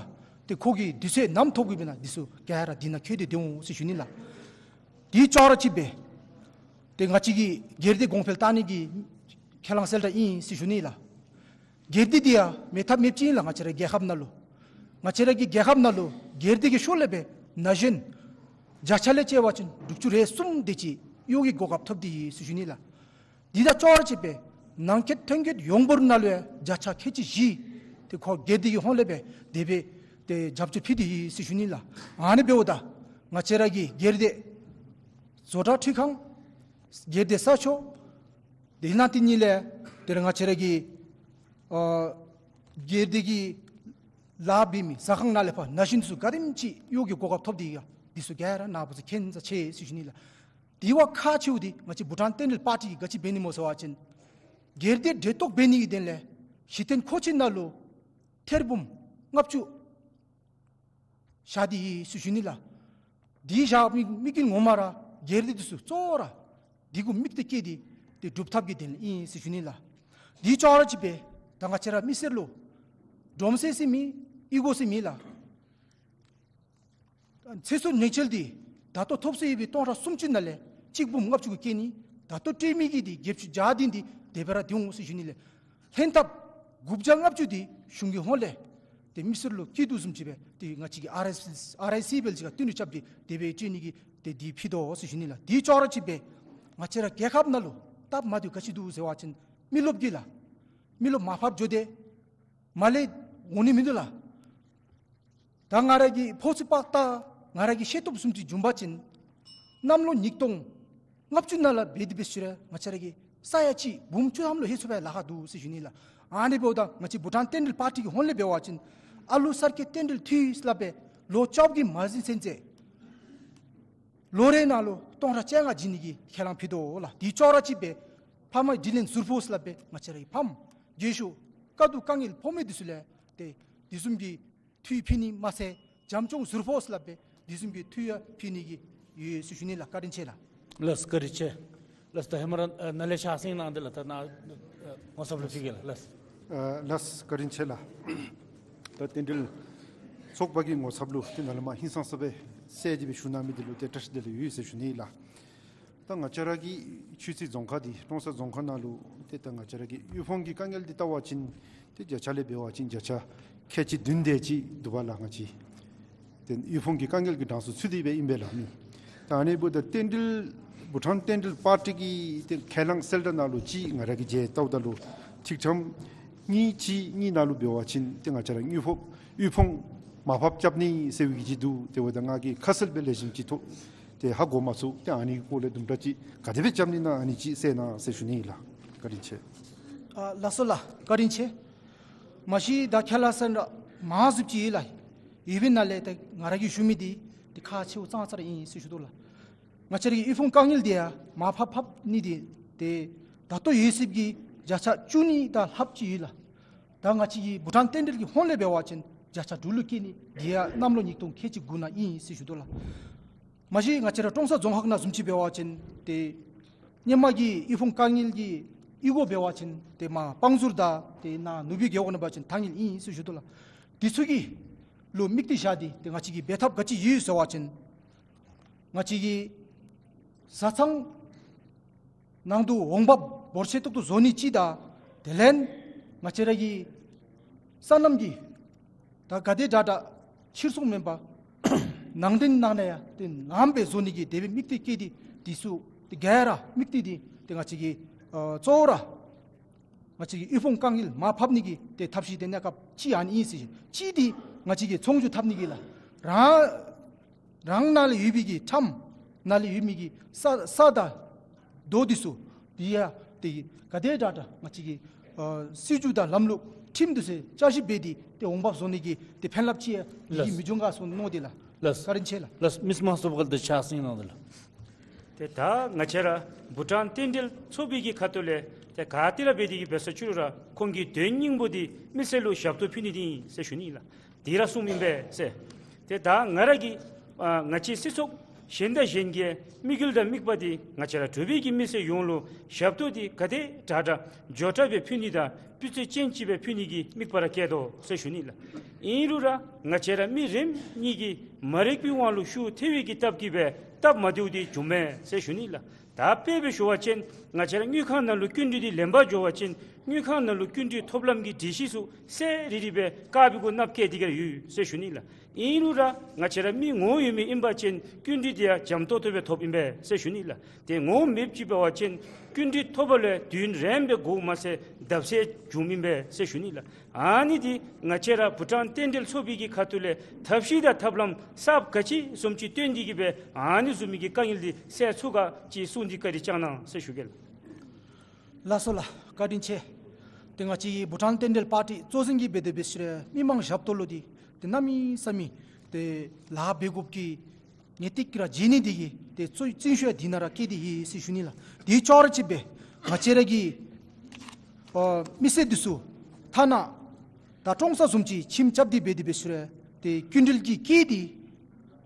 ཏེ་ཁོ་གིས་དུས་ཚོད་ནམ་ཐོབ་དགོཔ་ཨིན་ན་འདི་ཚུ་ག་ར་འདི་ནང་འཁོད་དེ་སྡོད་འོང་ཟེར་ཞུ་ནི་ལགས། དེ་ཅོག་ར་གཅིག་སྦེ་ཏེ་ང་བཅས་ཀྱི་སྒེར་སྡེ་གོང་འཕེལ་བཏང་ནི་གི་ཁས་བླངས་གསལ་བསྒྲགས་ཨིན་ཟེར་ཞུ་ནི་ལགས། སྒེར་སྡེ་འདི་ཡང་མེད་ཐབས་མེདཔ་ཅིག་ཨིན་ལགས། ང་བཅས་ར་རྒྱལ་ཁབ་ནང་ལུ་ང་བཅས་ར་གི་རྒྱལ་ཁབ་ནང་ལུ་སྒེར་སྡེ་གི་ཤུལ་ལས་སྦེ་ན་གཞོན་བརྒྱ་ཆ་ལས་བྱས་པ་ཅིན་དྲུག་ཅུ་རེ་གསུམ་དེ་ཅིག་གཡོག་གི་གོ་སྐབས་ཐོབ་སྟེ་ཡོད་ཟེར་ཞུ་ནི་ལགས། འདི་དང་ཅོག་ར་གཅིག་སྦེ་ནང་འཁོད་ཐོན་སྐྱེད་ཡོངས་འབོར་ནང་ལུ་ཡང་བརྒྱ་ཆ་ཁལ་གཅིག་བཞི་དེ་ཁོ་སྒེར་སྡེ་གི་ཧོངས་ལས་སྦེ་དེ་སྦེ་ཏེ་རྒྱབ་སྐྱོར་ཕུལ་ཏེ་ཡོད་ཟེར་ཞུ་ནི་ལགས། ཨ་ནི་འབདཝ་ད་ང་བཅས་ར་གི་སྒེར་སྡེ་བཟོ་གྲྭ་འཕྲུལ་ཁང་སྒེར་སྡེ་ས་ཕྱོགས་དེ་ནང་དེ་གཉིས་ལས་དེ་ལས་ང་བཅས་ར་གི་ཨ་སྒེར་སྡེ་གི་ལཱ་འབད་མི་ཟ་ཁང་ནང་ལས་ཕར་ན་གཞོན་ཚུ་ག་དེམ་ཅིག་གཡོག་གི་གོ་སྐབས་ཐོབ་སྟེ་ཡོད་ག། འདི་ཚུ་ག་ར་ནཱ་བུ་ཚུ་མཁྱེན་ས་ཆེ་ཟེར་ཞུ་ནི་ལགས། དེ་བ་ཁག་ཆེཝ་འདི་ང་བཅས་བྷུ་ཊཱན་རྟེན་འབྲེལ་པར་ཊི་གིས་ག་ཅི་འབད་ནི་སྨོ་ཟེར་བ་ཅིན་སྒེར་སྡེ་འདྲེན་གཏོགས་འབད་ནི་གི་དོན་ལས་གཞི་རྟེན་མཁོ་ཆེ་ནང་ལུ་ཐེར་འབུམ་ལྔ་བཅུ་བཞག་སྟེ་ཡོད་ཟེར་ཞུ་ནི་ལགས། དེ་བཞག་མི་དམིགས་ཡུལ་ངོ་མ་ར་སྒེར་སྡེ་འདི་ཚུ་གཙོ་བོ་ར་དེ་གུ་དམིགས་ཏེ་བསྐྱེད་དེ་དེ་སྒྲུབ་ཐབས་ཀྱི་དོན་ལས་ཨིན་ཟེར་ཞུ་ནི་ལགས། དེ་ཅོག་ར་ཅིག་སྦེ་ད་ང་བཅས་ར་མི་སེར་ལུ་འབྲོམ་སྟོན་ཟེར་མི་གཡུས་སྒོ་ཟེར་མི་ལགས། ཚེ་སྲོག་ཉེན་བཅོལ་འདི་ད་ལྟོ་ཐོབ་སོ་ཡོད་པའི་སྟོང་ཕྲག་སུམ་ཅུ་ནང་ལས་གཅིག་འབུམ་ལྔ་བཅུ་གུ་བསྐྱལ་ནི། ད་ལྟོ་སྤྲོད་མི་གི་འདི་བརྒྱད་ཅུ་གྱ་བདུན་འདི་དེ་སྦེ་ར་སྡོད་འོང་ཟེར་ཞུ་ནི་ལགས། ལྷན་ཐབས་དགུ་བརྒྱ་ལྔ་བཅུ་འདི་གཞུང་གི་ཧོངས་ལས་ཏེ་མི་སེར་ལུ་བསྐྱིས་དོ་བཟུམ་ཅིག་སྦེ་ཏེ་ང་བཅས་ཀྱི་ཨར་ཨའི་སི་ཨར་ཨའི་སི་སྦེ་ཅིག་ཁར་བསྟུན་གྲོས་རྐྱབ་སྟེ་དེ་སྦེ་སྤྲོད་ནི་གི་ཏེ་འདི་ཕུལ་དོ་ཟེར་ཞུ་ནི་ལགས། དེ་ཅོག་ར་ཅིག་སྦེ་ང་བཅས་ར་རྒྱལ་ཁབ་ནང་ལུ་སྟབས་མ་བདེཝ་ག་ཅི་འདུག་ཟེར་བ་ཅིན་མི་རློབས་ཀྱི་ལགས། མི་རློབས་མར་ཕབ་འགྱོ་སྟེ་མར་ལས་འོང་ནི་མིན་འདུག་ལགས། ད་ང་ར་གིས་ཕོ་ཚོད་ཕར་བལྟ། ང་ར་གིས་ཤེས་ཐོབ་བཟུམ་ཅིག་བཟུམ་འབད་བ་ཅིན་གནམ་ལོ་ཉིས་སྟོང་ལྔ་བཅུ་ནང་ལས་འབད་དེ་འབད་ཞིནམ་ལས་ང་བཅས་ར་གི་ས་ཡ་གཅིག་འབུམ་བཅུ་ཐམ་ལུ་ལྷོད་ཚུགས་པའི་ལཱ་ཁག་འདུག་ཟེར་ཞུ་ནི་ལགས། ཨ་ནི་འབདཝ་ད་ང་བཅས་བྷུ་ཊཱན་རྟེན་འབྲེལ་པར་ཊི་གི་ཧོངས་ལས་འབད་བ་ཅིན་ཨ་ལུ་གསར་སྐྱེས་རྟེན་འབྲེལ་འཐུས་སླབ་སྦེ་ལོ་བཅོ་བརྒྱད་མ་ཟིན་ཚུན་ཚོད་ལོ་རེ་ནང་ལུ་སྟོང་ཕྲག་བཅོ་ལྔ་བྱིན་ནི་གི་ཁས་བླངས་ཕུལ་དོ་ལགས། དེ་ཅོག་ར་ཅིག་སྦེ་ཕ་མ་དྲིན་ལན་ཟུར་ཕོག་སླབ་སྦེ་ང་བཅས་ར་གི་ཕམ་རྒས་ཤོས་དཀའ་སྡུག་དཀའ་ངལ་ཕོག་མི་འདི་ཚུ་ལུ་ཏེ་དེ་བཟུམ་གྱི་འཐུས་ཕུལ་ནི་མ་ཚད་བྱམས་སྐྱོང་ཟུར་ཕོག་སླབ་སྦེ་དེ་བཟུམ་གྱི་འཐུས་ཡང་ཕུལ་ནི་གི་ཡོད་ཟེར་ཞུ་ནི་ལགས། བཀའ་དྲིན་ཆེ་ལགས། ལགས་བཀའ་དྲིན་ཆེ། ལགས་ད་ཧེ་མ་ར་ཨ་ནཱ་ལས་ཕྱག་སེང་གནང་སྟེ་ལགས། ད་ནཱ་ཨ་ངོ་ཚབ་ལུ་ཕུལ་གེ་ལགས། ལགས། ཨ་ལགས་བཀའ་དྲིན་ཆེ་ལགས། ད་རྟེན་འབྲེལ་ཚོགས་པ་གི་ངོ་ཚབ་ལུ་ཏེ་ནཱ་ལས་མར་ཧིང་སངས་ས་སྦེ་གསལ་ཏེ་སྦེ་ཞུ་གནང་མི་འདི་ལུ་ཏེ་བཀྲ་ཤིས་བདེ་ལེགས་ཡོད་ཟེར་ཞུ་ནི་ལགས། ད་ང་བཅས་ར་གི་ཆུ་བཞི་རྫོང་ཁག་འདི་ཀྲོང་གསར་རྫོང་ཁག་ནང་ལུ་ཏེ་ད་ང་བཅས་ར་གི་དབུལ་ཕོངས་ཀྱི་དཀའ་ངལ་འདི་བལྟ་བ་ཅིན་ཏེ་བརྒྱ་ཆ་ལས་འབད་བ་ཅིན་བརྒྱ་ཆ་ཁལ་གཅིག་བདུན་དེ་ཅིག་འདུག་པ་ལགས། ང་བཅས་ཏེ་དབུལ་ཕོངས་ཀྱི་དཀའ་ངལ་གྱི་གྲངས་སུ་ཚུད་དེ་སྦེ་ཨིན་པས་ལགས་མི། ད་ཨ་ནི་འབདཝ་ད་རྟེན་འབྲེལ་བྷུ་ཊཱན་རྟེན་འབྲེལ་པར་ཊི་གི་ཏེ་ཁས་བླངས་གསལ་བསྒྲགས་ནང་ལུ་ཅིག་ང་ར་གིས་མཇལ་བལྟཝ་ད་ལུ་ཐིག་ཕྲེང་གཉིས་གཅིག་གཉིས་ནང་ལུ་འབད་བ་ཅིན་ཏེ་ང་བཅས་ར་དབུལ་ཕོངས་དབུལ་ཕོངས་མར་ཕབ་རྐྱབ་ནི་ཟེར་བའི་གི་ཅིག་འདུག། དེ་འབདཝ་ད་ང་གིས་ཁ་གསལ་སྦེ་ལེགས་ཤོམ་ཅིག་ཐོ་ཏེ་ཧ་གོ་མ་ཚུགས། ཏེ་ཨ་ནི་སྐོར་ལས་དུམ་གྲ་ཅིག་ག་དེ་སྦེ་རྐྱབ་ནི་ཨིན་ན་ཨ་ནི་ཅིག་གསལ་གནང་ཟེར་ཞུ་ནི་ཨིན་ལགས། བཀའ་དྲིན་ཆེ། ཨ་ལགས་སོ་ལགས། བཀའ་དྲིན་ཆེ། མ་གཞི་ད་ཁས་བླངས་གསལ་བསྒྲགས་མང་སུ་ཅིག་ཡོད་ལགས། ཡོད་པའི་ནང་ལས་ད་ང་ར་གིས་ཞུ་མི་འདི་ཏེ་ཁག་ཆེཝ་ཙང་ཙ་ར་ཨིན་ཟེར་ཞུ་དོ་ལགས། ང་བཅས་ར་གི་དབུལ་ཕོངས་དཀའ་ངལ་འདི་ཡང་མར་ཕབ་ཕབ་ནི་འདི་ཏེ་ད་ལྟོ་ཡོད་ཚད་ཀྱི་བརྒྱ་ཆ་བཅུ་གཉིས་དང་ལྷགཔ་ཅིག་ཡོད་ལགས། ད་ང་བཅས་ཀྱི་བྷུ་ཊཱན་རྟེན་འབྲེལ་གྱི་ཧོངས་ལས་འབད་བ་ཅིན་བརྒྱ་ཆ་དྲུག་ལུ་བསྐྱལ་ནི་འདི་ཡང་གནམ་ལོ་ཉིས་སྟོང་ཁལ་གཅིག་དགུ་ནང་ཨིན་ཟེར་ཞུ་དོ་ལགས། མ་གཞི་ང་བཅས་ར་ཀྲོང་གསར་རྫོང་ཁག་ནང་བཟུམ་ཅིག་འབད་བ་ཅིན་ཏེ་སྔོན་མ་གི་དབུལ་ཕོངས་དཀའ་ངལ་གྱི་གཡུས་སྒོ་འབད་བ་ཅིན་ཏེ་མར་དཔང་ཟུར་དང་ཏེ་ནཱ་ནུབ་སྦིས་རྒེད་འོག་ནང་འབད་བ་ཅིན་ཐང་ངེལ་ཨིན་ཟེར་ཞུ་དོ་ལགས། འདི་ཚུ་གི་ལུ་དམིགས་ཏེ་བཞག་སྟེ་ཏེ་ང་བཅས་ཀྱིས་འབད་ཐབས་ག་ཅི་ཡོད་ཟེར་བ་ཅིན་ང་བཅས་ཀྱི་བཟའ་ཚང་ནང་དུ་འོང་འབབ་འབོར་ཆེ་ཏོག་ཏོ་བཟོ་ནི་ཅིག་དང་དེ་ལས་ང་བཅས་ར་གི་སོ་ནམ་གྱི་ད་ག་དེ་དྲག་དྲག་ཕྱིར་ཚོང་མེན་པར་ནང་འདྲེན་ནང་ན་ཡང་ཏེ་ངམ་སྦེ་བཟོ་ནི་གི་དེ་སྦེ་དམིགས་གཏད་བསྐྱེད་དེ་འདི་ཚུ་ཏེ་ག་ར་དམིགས་གཏད་དེ་ཏེ་ང་བཅས་ཀྱི་ཨ་གཙོ་བོ་ར་ང་བཅས་ཀྱི་དབུལ་ཕོངས་དཀའ་ངལ་མར་ཕབ་ནི་གི་ཏེ་ཐབས་ཤེས་དེ་གནས་སྐབས་ཅིག་ཨ་ནི་ཨིན་ཟེར་ཞུ། གཅིག་འདི་ང་བཅས་ཀྱིས་ཚོང་འགྱུར་འཐབ་ནི་གི་ལགས། རང་རང་ནང་ལས་ཡོད་པའི་གི་ཁྲམ་ནང་ལས་ཡོད་མི་གི་ས་ས་དང་རྡོ་འདི་ཚུ་འདི་ཡང་ཏེ་ག་དེ་དྲག་དྲག་ང་བཅས་ཀྱི་ཨ་སྲིད་བྱུས་དང་ལམ་ལུགས་ཁྲིམས་འདི་ཚུ་བསྐྱར་ཞིབ་འབད་དེ་ཏེ་འོང་འབབ་བཟོ་ནི་གི་ཏེ་ཕན་རླབས་ཅིག་ཡང་ལགས། མི་འབྱུང་ག་ཟེར་མནོ་སྟེ་ལགས། ལགས། བཀའ་དྲིན་ཆེ་ལགས། ལགས། མི་དམངས་ཚོགས་པ་ག་ཏེ་ཕྱག་སེང་གནང་དོ་ལགས། ཏེ་ད་ང་བཅས་ར་བྷུ་ཊཱན་རྟེན་འབྲེལ་ཚོགས་པའི་གི་ཁ་ཐུག་ལས་ཏེ་ག་ཏེ་ར་འབད་དེ་གི་འབད་ས་ཅི་རུང་ར་ཁོང་གི་དོན་སྙིང་པོ་འདི་མི་སེར་ལུ་ཞབས་ཏོག་ཕུལ་ནི་འདི་ཨིན་ཟེར་ཞུ་ནི་ལགས། དེ་ར་གསུངམ་ཨིན་པས་ཟེར། ཏེ་ད་ང་ར་གི་ཨ་ང་བཅས་སྤྱི་ཚོགས་གཞན་དང་གཞན་གྱི་དམིགས་ཡུལ་དང་དམིགས་པ་འདི་ང་བཅས་ར་འབྲུག་པའི་གི་མི་སེར་ཡོངས་ལུ་ཞབས་ཏོག་འདི་ག་དེ་དྲག་དྲག་མགྱོགས་དྲགས་སྦེ་ཕུལ་ནི་དང་སྤུས་ཚད་ཅན་ཅིག་སྦེ་ཕུལ་ནི་གི་དམིགས་པ་ར་བསྐྱེད་དོ་ཟེར་ཞུ་ནི་ལགས། ཨིན་རུང་ར་ང་བཅས་ར་མི་རེ་གཉིས་ཀྱིས་མ་རིག་པའི་དབང་ལུ་ཤུགས་ཐལ་བའི་གི་སྟབས་ཀྱིས་སྦེ་སྟབས་མ་བདེཝ་འདི་བྱུངམ་མས་ཟེར་ཞུ་ནི་ལགས། ད་དཔེ་སྦེ་ཞུ་བ་ཅིན་ང་བཅས་ར་དངུལ་ཁང་ནང་ལུ་སྐྱིན་འགྲུལ་འདི་ལེན་པར་འགྱོ་བ་ཅིན་དངུལ་ཁང་ནང་ལུ་སྐྱིན་འགྲུལ་ཐོབ་ལམ་གྱི་སྒྲིག་གཞི་ཚུ་གསལ་རི་རི་སྦེ་དཀརཔོ་གུ་ནགཔོ་བཀལ་ཏེ་གི་ར་ཡོད་ཟེར་ཞུ་ནི་ལགས། ཨིན་རུང་ར་ང་བཅས་ར་མི་ངོ་བོ་ཡོད་མི་ཨིན་པ་ཅིན་སྐྱིན་འགྲུལ་འདི་ཡང་འཇམ་ཏོག་ཏོ་སྦེ་ཐོབ་ཨིན་པས་ཟེར་ཞུ་ནི་ལགས། ཏེ་ངོ་བོ་མེདཔ་ཅིག་འབད་བ་ཅིན་སྐྱིན་འགྲུལ་ཐོབ་པ་ལས་དུས་ཡུན་རིངམོ་སྦེ་འགོརཝ་མ་ཚད་བརྡབ་གསིག་འབྱུངམ་ཨིན་པས་ཟེར་ཞུ་ནི་ལགས། ཨ་ནི་འདི་ང་བཅས་ར་བྷུ་ཊཱན་རྟེན་འབྲེལ་ཚོགས་པའི་གི་ཁ་ཐུག་ལས་ཐབས་ཤེས་དང་ཐབས་ལམ་གསརཔ་ག་ཅི་བཟུམ་ཅིག་བཏོན་ཏེ་གི་སྦེ་ཨ་ནི་བཟུམ་མའི་གི་དཀའ་ངལ་འདི་སེལ་ཚུགས་ག་ཅིག་གསུངས་ཏེ་བཀའ་དྲིན་བསྐྱང་གནང་ཟེར་ཞུ་གེ་ལགས། ལགས་སོ་ལགས། བཀའ་དྲིན་ཆེ། ཏེ་ང་བཅས་ཀྱི་བྷུ་ཊཱན་རྟེན་འབྲེལ་པར་ཊི་གཙོ་འཛིན་གྱིས་འབད་དེ་འབད་ཞིནམ་ལས་མི་མང་ཞབས་ཏོག་ལུ་འདི་ཏེ་གནམ་མེད་ས་མེད་ཏེ་ལཱ་འབད་དགོཔ་ཀྱི་ ངེས་ཏིག་ར་བྱིན་ནི་འདི་གིས་ཏེ་གཙོ་བོ་བརྩོན་ཤུགས་ཡང་འདི་ནང་ར་བསྐྱེད་དེ་ཡོད་ཟེར་ཞུ་ནི་ལགས། དེ་ཅོག་ར་གཅིག་སྦེ་ང་བཅས་ར་གི་ཨ་མི་སེར་འདི་ཚུ་ཐ་ན་ད་ཀྲོང་གསར་བཟུམ་ཅིག་ཁྱིམ་རྐྱབ་སྟེ་འབད་དེ་འབད་ཞིནམ་ལས་ཏེ་སྐྱིན་འགྲུལ་གྱི་སྐྱེད་དེ་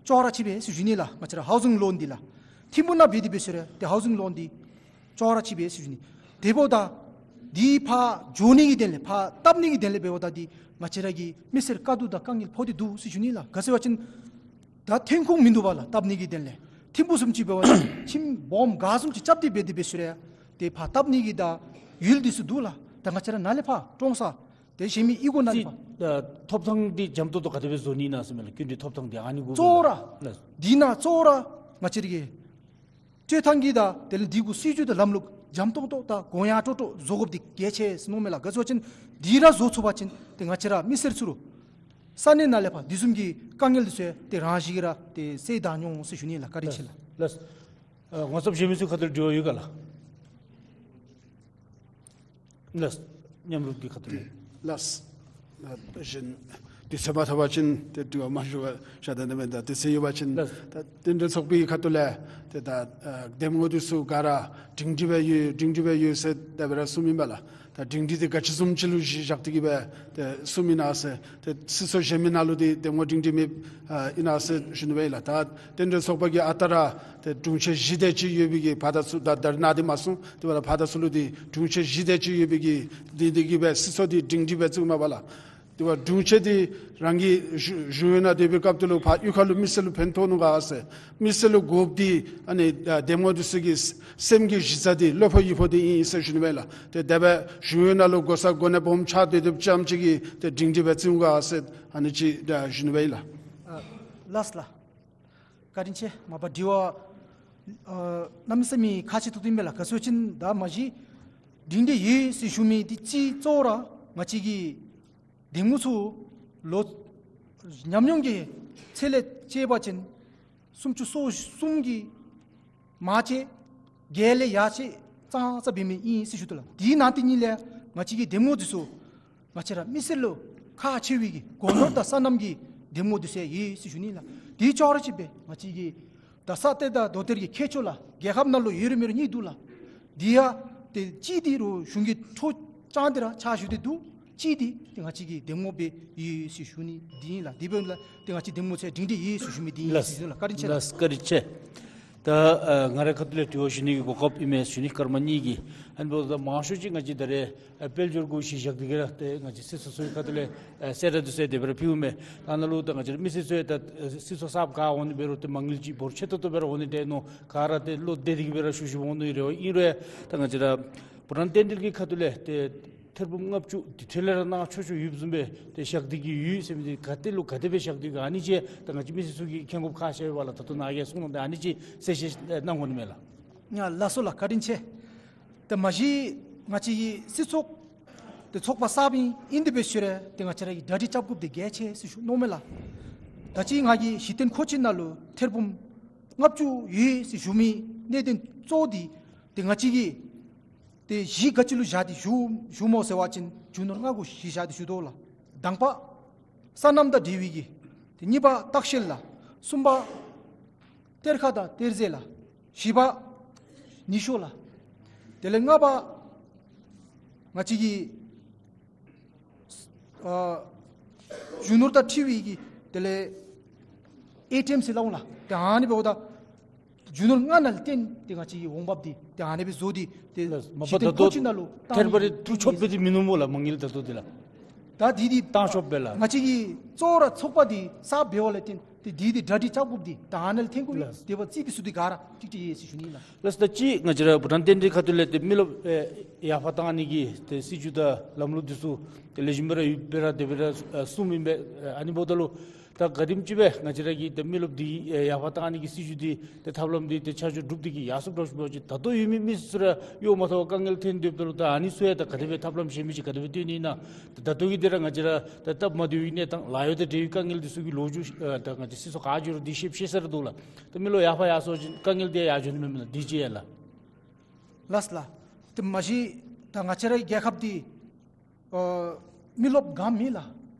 ཅོག་ར་གཅིག་སྦེ་ཟེར་ཞུ་ནི་ལགས། ང་བཅས་ར་ཧའུ་ཟིང་ལོན་འདི་ལགས། ཐིམ་ཕུག་ནང་འབད་དེ་འབད་ཞིནམ་ལས་ཏེ་ཧའུ་ཟིང་ལོན་འདི་ཅོག་ར་གཅིག་སྦེ་ཟེར་ཞུ་ནི། དེ་འབདཝ་ད་འདི་ཕར་འགྱོ་ནི་གི་དོན་ལས་ཕར་བཏབ་ནི་གི་དོན་ལས་འབདཝ་ད་འདི་ང་བཅས་ར་གི་མི་སེར་དཀའ་སྡུག་དང་དཀའ་ངལ་ཕོག་སྟེ་འདུག་ཟེར་ཞུ་ནི་ལགས། ག་ཟེར་བ་ཅིན་ད་ཐོན་ཁུངས་མིན་འདུག་པ་ལགས། བཏབ་ནི་གི་དོན་ལས་ཐིམ་ཕུག་བཟུམ་ཅིག་འབད་བ་ཅིན་ཁྱིམ་སྦོམ་ག་བཟུམ་ཅིག་རྐྱབ་སྟེ་འབད་དེ་འབད་ཞིནམ་ལས་ཏེ་ཕར་བཏབ་ནི་གི་ད་ཡུལ་འདི་ཚུ་འདུག་ལགས། ད་ང་བཅས་ར་ནཱ་ལས་ཕར་ཀྲོང་གསར་ཏེ་གཞན་མི་གཡུས་སྒོ་ནང་ལས་ཕར་ཨ་ཐོབ་ཐང་འདི་འཇམ་ཏོང་ཏོ་ག་དེ་སྦེ་བཟོ་ནི་ཨིན་ན་ཟེར་མས་ལགས། སྐྱིན་འགྲུལ་ཐོབ་ཐང་འདི་ཨ་ནི་གུ་གཙོ་བོ་ར་ལགས། འདི་ནང་གཙོ་བོ་ར་ང་བཅས་ར་གི་སྤྱོད་ཐངས་ཀྱི་ད་དེ་ལས་འདི་གུ་སྲིད་བྱུས་དང་ལམ་ལུགས་འཇམ་ཏོང་ཏོ་དང་གུ་ཡངས་ཏོག་ཏོ་བཟོ་དགོཔ་འདི་གལ་ཆེ་ཟེར་མནོཝ་མས་ལགས། ག་ཟེར་བ་ཅིན་འདི་ར་བཟོ་ཚུགས་པ་ཅིན་ཏེ་ང་བཅས་ར་མི་སེར་ཚུ་རུང་ས་གནས་ནང་ལས་ཕར་འདི་བཟུམ་གྱི་དཀའ་ངལ་འདི་ཚུ་ཏེ་རང་བཞིན་གྱིས་ར་ཏེ་སེལ་ད་འོང་ཟེར་ཞུ་ནི་ལགས། བཀའ་དྲིན་ཆེ་ལགས། ལགས། ཨ་ངོ་ཚབ་གཞན་མི་ཚུ་ཁ་ཐུག་ལས་དྲི་བ་ཡོད་ག་ལགས། ལགས། མཉམ་རུབ་ཀྱི་ཁ་ཐུག་ལས། ལགས། ཨ་གཞན་དུས་ཚོད་མ་ཐོབ་པ་ཅིན་ཏེ་དྲི་བ་མ་ཞུ་བར་བཞག་ད་ནི་མེན། ད་དུས་ཚོད་ཡོད་པ་ཅིན་ལགས། ད་རྟེན་འབྲེལ་ཚོགས་པའི་ཁ་ཐུག་ལས་ཏེ་ད་ཨ་འདེམས་ངོ་འདི་ཚུ་ག་ར་སྒྲིང་སྒྲི་སྦེ་ཡོད་སྒྲིང་སྒྲི་སྦེ་ཡོད་ཟེར་དེ་སྦེ་ར་གསུངམ་ཨིན་པས་ལགས། ད་སྒྲིང་སྒྲི་འདི་ག་ཅི་བཟུམ་ཅིག་ལུ་གཞི་བཞག་སྟེ་གི་སྦེ་ཏེ་གསུངམ་ཨིན་ན་ཟེར། ཏེ་སྲིད་ཚོགས་གཞན་མི་ནང་ལུ་འདི་འདེམས་ངོ་སྒྲིང་སྒྲི་མེདཔ་ཨ་ཨིན་ན་ཟེར་ཞུ་ནི་སྦེ་ཨིན་ལགས། ད་རྟེན་འབྲེལ་ཚོགས་པ་གི་ཨ་རྟག་ར་ཏེ་དྲུང་ཆེ་བཞི་དེ་ཅིག་ཡོད་པའི་གི་ཕར་དང་ཚུར་ད་ད་རེས་ནངས་འདི་མ་གསུངས། དེ་འབདཝ་ད་ཕར་དང་ཚུར་ལུ་འདི་དྲུང་ཆེ་བཞི་དེ་ཅིག་ཡོད་པའི་གི་འདི་འདི་གིས་སྦེ་སྲིད་ཚོགས་འདི་སྒྲིང་སྒྲི་སྦེ་བཙུགས་མས་པ་ལགས། དེ་འབདཝ་དྲུང་ཆེ་འདི་རང་གི་གཞུང་གཞུང་གཡོག་ནང་སྡོད་པའི་སྐབས་དེ་ལུ་ཕར་གཡུས་ཁ་ལུ་མི་སེར་ལུ་ཕན་ཐོགས་ནུག་ག་ཟེར། མི་སེར་ལུ་དགོཔ་འདི་ཨ་ནི་ཨ་འདེམས་ངོ་འདི་ཚུ་གི་སེམས་ཀྱི་གཞི་རྩ་འདི་བློ་ཕམ་ཡིད་ཕམ་འདི་ཨིན་ཟེར་ཞུ་ནི་སྦེ་ཨིན་ལགས། ཏེ་དེ་སྦེ་གཞུང་གཡོག་ནང་ལུ་གོ་ས་གོ་གནས་སྦོམ་ཆགས་སྡོད་སྡོདཔ་ཙམ་ཅིག་གིས་ཏེ་སྒྲིང་སྒྲི་སྦེ་བརྩི་འོང་ག་ཟེར་ཨ་ནི་ཅིག་ད་ཞུ་ནི་སྦེ་ཨིན་ལགས། ཨ་ལགས་ལགས། བཀའ་དྲིན་ཆེ། མ་པ་དྲི་བ་ཨ་གནམ་མེད་ས་མེད་ཁག་ཆེ་ཏོག་ཏོ་ཨིན་པས་ལགས། ག་ཟེར་བ་ཅིན་ད་མ་གཞི་སྒྲིང་སྒྲི་ཡོད་ཟེར་ཞུ་མི་འདི་གཅིག་གཙོ་བོ་ར་ང་བཅས་ཀྱི་འདེམས་ངོ་ཚུ་ལོ་ཉམས་མྱོང་གི་ཚད་ལས་དཔྱད་པ་ཅིན་སུམ་ཅུ་སོ་གསུམ་གྱི་མར་ཅིག་བརྒྱད་ལས་ཡར་ཅིག་ཙང་ཙ་འབད་མི་ཨིན་ཟེར་ཞུ་དོ་ལགས། དེ་ནང་དེ་ཉིད་ལས་ང་བཅས་ཀྱི་འདེམས་ངོ་འདི་ཚུ་ང་བཅས་ར་མི་སེར་ལུ་ཁག་ཆེ་བའི་གི་སྒོ་ནོར་དང་སོ་ནམ་གྱི་འདེམས་ངོ་འདི་ཚུ་ཡོད་ཟེར་ཞུ་ནི་ལགས། དེ་ཅོག་ར་གཅིག་སྦེ་ང་བཅས་ཀྱི་ད་ས་གཏེར་དང་རྡོ་གཏེར་གྱི་ཁྱད་ཆོས་ལགས། རྒྱལ་ཁབ་ནང་ལུ་ཡོད་རུང་མེད་རུང་གཉིས་འདུག་ལགས། དེ་ཡང་ཏེ་གཅིག་འདི་རུང་གཞུང་གི་ཁྲོ་ཆང་འདི་ར་ཆ་བཞག་སྟེ་འདུག། གཅིག་འདི་ཏེ་ང་བཅས་ཀྱི་འདེམས་ངོ་སྦེ་ཡོད་ཟེར་ཞུ་ནི་འདི་ཨིན་ལགས། དེ་འབདཝ་ལས་ཏེ་ང་བཅས་འདེམས་ངོ་ཚུ་སྒྲིང་སྒྲི་ཡོད་ཟེར་ཞུ་མི་འདི་ཨིན་ལགས། ཟེར་ཞུ་ལགས། བཀའ་དྲིན་ཆེ་ལགས། ལགས། བཀའ་དྲིན་ཆེ། ད་ཨ་ང་རའི་ཁ་ཐུག་ལས་དྲི་བ་ཞུ་ནི་གི་གོ་སྐབས་ཨིན་མས་ཞུ་ནི། སྐར་མ་གཉིས་ཀྱི། ཨ་ནི་འབདཝ་ད་མང་ཤོས་ཅིག་ང་བཅས་ད་རེས་ཨ་དཔལ་འབྱོར་གུ་གཞི་བཞག་སྟེ་གི་ར་ཏེ་ང་བཅས་སྲིད་ཚོགས་ཚུའི་ཁ་ཐུག་ལས་ཨ་གསལ་བསྒྲགས་འདི་ཚུ་དེ་སྦེ་ར་ཕུལཝ་མས། ད་ནཱ་ལུ་ད་ང་བཅས་ར་མི་སེར་ཚུ་ཡང་ད་ཨ་སྲིད་ཚོགས་གསརཔ་ག་འོང་ནི་འབད་རུང་ཏེ་མ་དངུལ་ཅིག་འབོར་ཆེ་ཏོག་ཏོ་སྦེ་ར་འོང་ནི་འདྲས་མནོ། ག་ར་ཏེ་བློ་བདེ་སྟེ་གི་སྦེ་ར་བཞུགས་བཞུགསཔ་འོང་ནི་རེ་བ་ཨིན་རུང་ཡང་ད་ང་བཅས་ར་བུ་ཊཱན་རྟེན་འབྲེལ་གྱི་ཁ་ཐུག་ལས་ཏེ་ཐེར་འབུམ་ལྔ་བཅུ་འདི་ཐོན་ལས་ར་གནང་ཆོག་ཆོག་ཡོདཔ་བཟུམ་སྦེ་ཏེ་བཞག་སྟེ་གི་ཡོད་ཟེར་མི་འདི་ག་ཏེ་ལུ་ག་དེ་སྦེ་བཞག་སྟེ་གི་ཨ་ནི་ཅིག་ད་ང་བཅས་མི་སེར་ཚུ་གིས་མཁྱེན་དགོཔ་ཁག་ཆེ་བས་ལགས། ད་ལྟོ་ནཱ་གིས་གསུངས་གནང་སྟེ་ཨ་ནི་ཅིག་གསལ་བཤད་གནང་དགོ་ནི་མས་ལགས། ཡ་ལགས་སོ་ལགས། བཀའ་དྲིན་ཆེ། ད་མ་གཞི་ང་བཅས་ཀྱི་སྲིད་ཚོགས་ཏེ་ཚོགས་པ་གསརཔ་ཨིན་ཨིན་དེ་འབད་ཞིནམ་ལས་ཏེ་ང་བཅས་ར་གིས་གྲ་སྒྲིག་རྐྱབ་དགོཔ་འདི་གལ་ཆེ་ཟེར་ཞུ་མནོཝ་མས་ལགས། ད་ཅི་ང་གིས་གཞི་རྟེན་མཁོ་ཆེ་ནང་ལུ་ཐེར་འབུམ་ལྔ་བཅུ་ཡོད་ཟེར་ཞུ་མི་གནད་དོན་གཙོ་བོ་འདི་ཏེ་ང་བཅས་ཀྱིས་ཏེ་གཞི་ག་ཅི་ལུ་བཞག་སྟེ་ཞུ་ཞུཝ་སྨོ་ཟེར་བ་ཅིན་རྒྱུ་ནོར་ལྔ་གུ་གཞི་བཞག་སྟེ་ཞུ་དོ་ལགས། དང་པ་སོ་ནམ་དང་འབྲེལ་བའི་གི། ཏེ་གཉིས་པ་ལྟ་བཤལ་ལགས། གསུམ་པ་གཏེར་ཁ་དང་གཏེར་རྫས་ལགས། བཞི་པ་ནུས་ཤུགས་ལགས། དེ་ལས་ལྔ་པ་ང་བཅས་ཀྱི་ཨ་རྒྱུ་ནོར་དང་འཁྲིལ་བའི་གི་དེ་ལས་ཨེ་ཊི་ཨེམ་ཟེར་སླབ་འོང་ལགས། ཏེ་ཨ་ནི་འབདཝ་ད་རྒྱུ་ནོར་ལྔ་ནང་ལས་བརྟེན་ཏེ་ང་བཅས་ཀྱི་འོང་འབབ་འདི་ཏེ་ཨ་ནི་སྦེ་བཟོ་སྟེ་ཏེ་ལགས། མ་པ་ད་ལྟོ་གཞི་རྟེན་མཁོ་ཆེ་ནང་ལུ་ཐེར་པ་རེ་ཐུག་ཆོགཔ་སྦེ་འདི་མིན་འདུག་སྨོ་ལགས། མ་དངུལ་ད་ལྟོ་འདི་ལགས། ད་འདི་འདི་བཏང་ཆོགཔ་སྦེ་ལགས། ང་བཅས་ཀྱི་གཙོ་བོ་ར་ཚོགས་པ་འདི་གསརཔ་འབདཝ་ལས་བརྟེན་ཏེ་འདི་འདི་གྲ་སྒྲིག་རྐྱབ་དགོཔ་འདི་ད་ཨ་ནཱ་ལས་ཐོན་དགོ་པས། ལགས། དེ་འབདཝ་ད་རྩིས་འདི་ཚུ་འདི་ག་ར་ཀྲིག་ཀྲི་ཡོད་ཟེར་ཞུ་ནི་ལགས། ལགས། ད་ཅི་ང་བཅས་ར་བུ་ཊཱན་རྟེན་འབྲེལ་ཁ་ཐུག་ལས་ཏེ་མི་རློབས་ཨེ་ཡར་འཕར་བཏང་ནི་གི་ཏེ་སྲིད་བྱུས་དང་ལམ་ལུགས་འདི་ཚུ་ཏེ་ལེགས་ཤོམ་སྦེ་ར་ཡོདཔ་སྦེ་ར་དེ་སྦེ་ར་ཨ་གསུངམ་ཨིན་པས། ཨ་ནི་འབདཝ་ད་ལུ་ད་ག་དེམ་ཅིག་སྦེ་ང་བཅས་ར་གི་ཏེ་མི་རློབས་འདི་ཨེ་ཡར་འཕར་བཏང་ནི་གི་སྲིད་བྱུས་འདི་ཏེ་ཐབས་ལམ་འདི་ཏེ་ཆ་འཇོག་གྲུབ་སྟེ་གི་ཡར་སོངམ་འདྲཝ་ཅིག་འབད་བ་ཅིན་ད་ལྟོ་ཡོད་མི་མི་སེར་ཚུ་ར་གཡོག་མ་ཐོབ་པར་དཀའ་ངལ་ཐོན་སྡོདཔ་ད་ལུ་ད་ཨ་ནི་ཚུ་ཡང་ད་ག་དེ་སྦེ་ཐབས་ལམ་གཞན་མི་ཅིག་ག་དེ་སྦེ་བཏོན་ནི་ཨིན་ན། ད་ལྟོ་གི་འདི་ར་ང་བཅས་ར་ད་སྟབས་མ་བདེ་བའི་གནས་སྟངས་ལཱ་གཡོག་དང་འབྲེལ་བའི་དཀའ་ངལ་འདི་ཚུ་གི་ལོ་རྒྱུས་ཨ་ད་ང་བཅས་སྲིད་ཚོགས་ག་འགྱོ་རུང་འདི་ཤེས་ཤེས་ས་ར་འདུག་ལགས། ད་མི་རློབས་ཡར་འཕར་ཡར་སོང་ཅིན་དཀའ་ངལ་འདི་ཡང་ཡར་འགྱོ་ནི་མས་མེན་ན། འདི་ཅིག་ཡ་ལགས། ལགས་ལགས། ཏེ་མ་གཞི་ད་ང་བཅས་རའི་རྒྱལ་ཁབ་འདི་ཨ་མི་རློབས་ག་མེད་ལགས།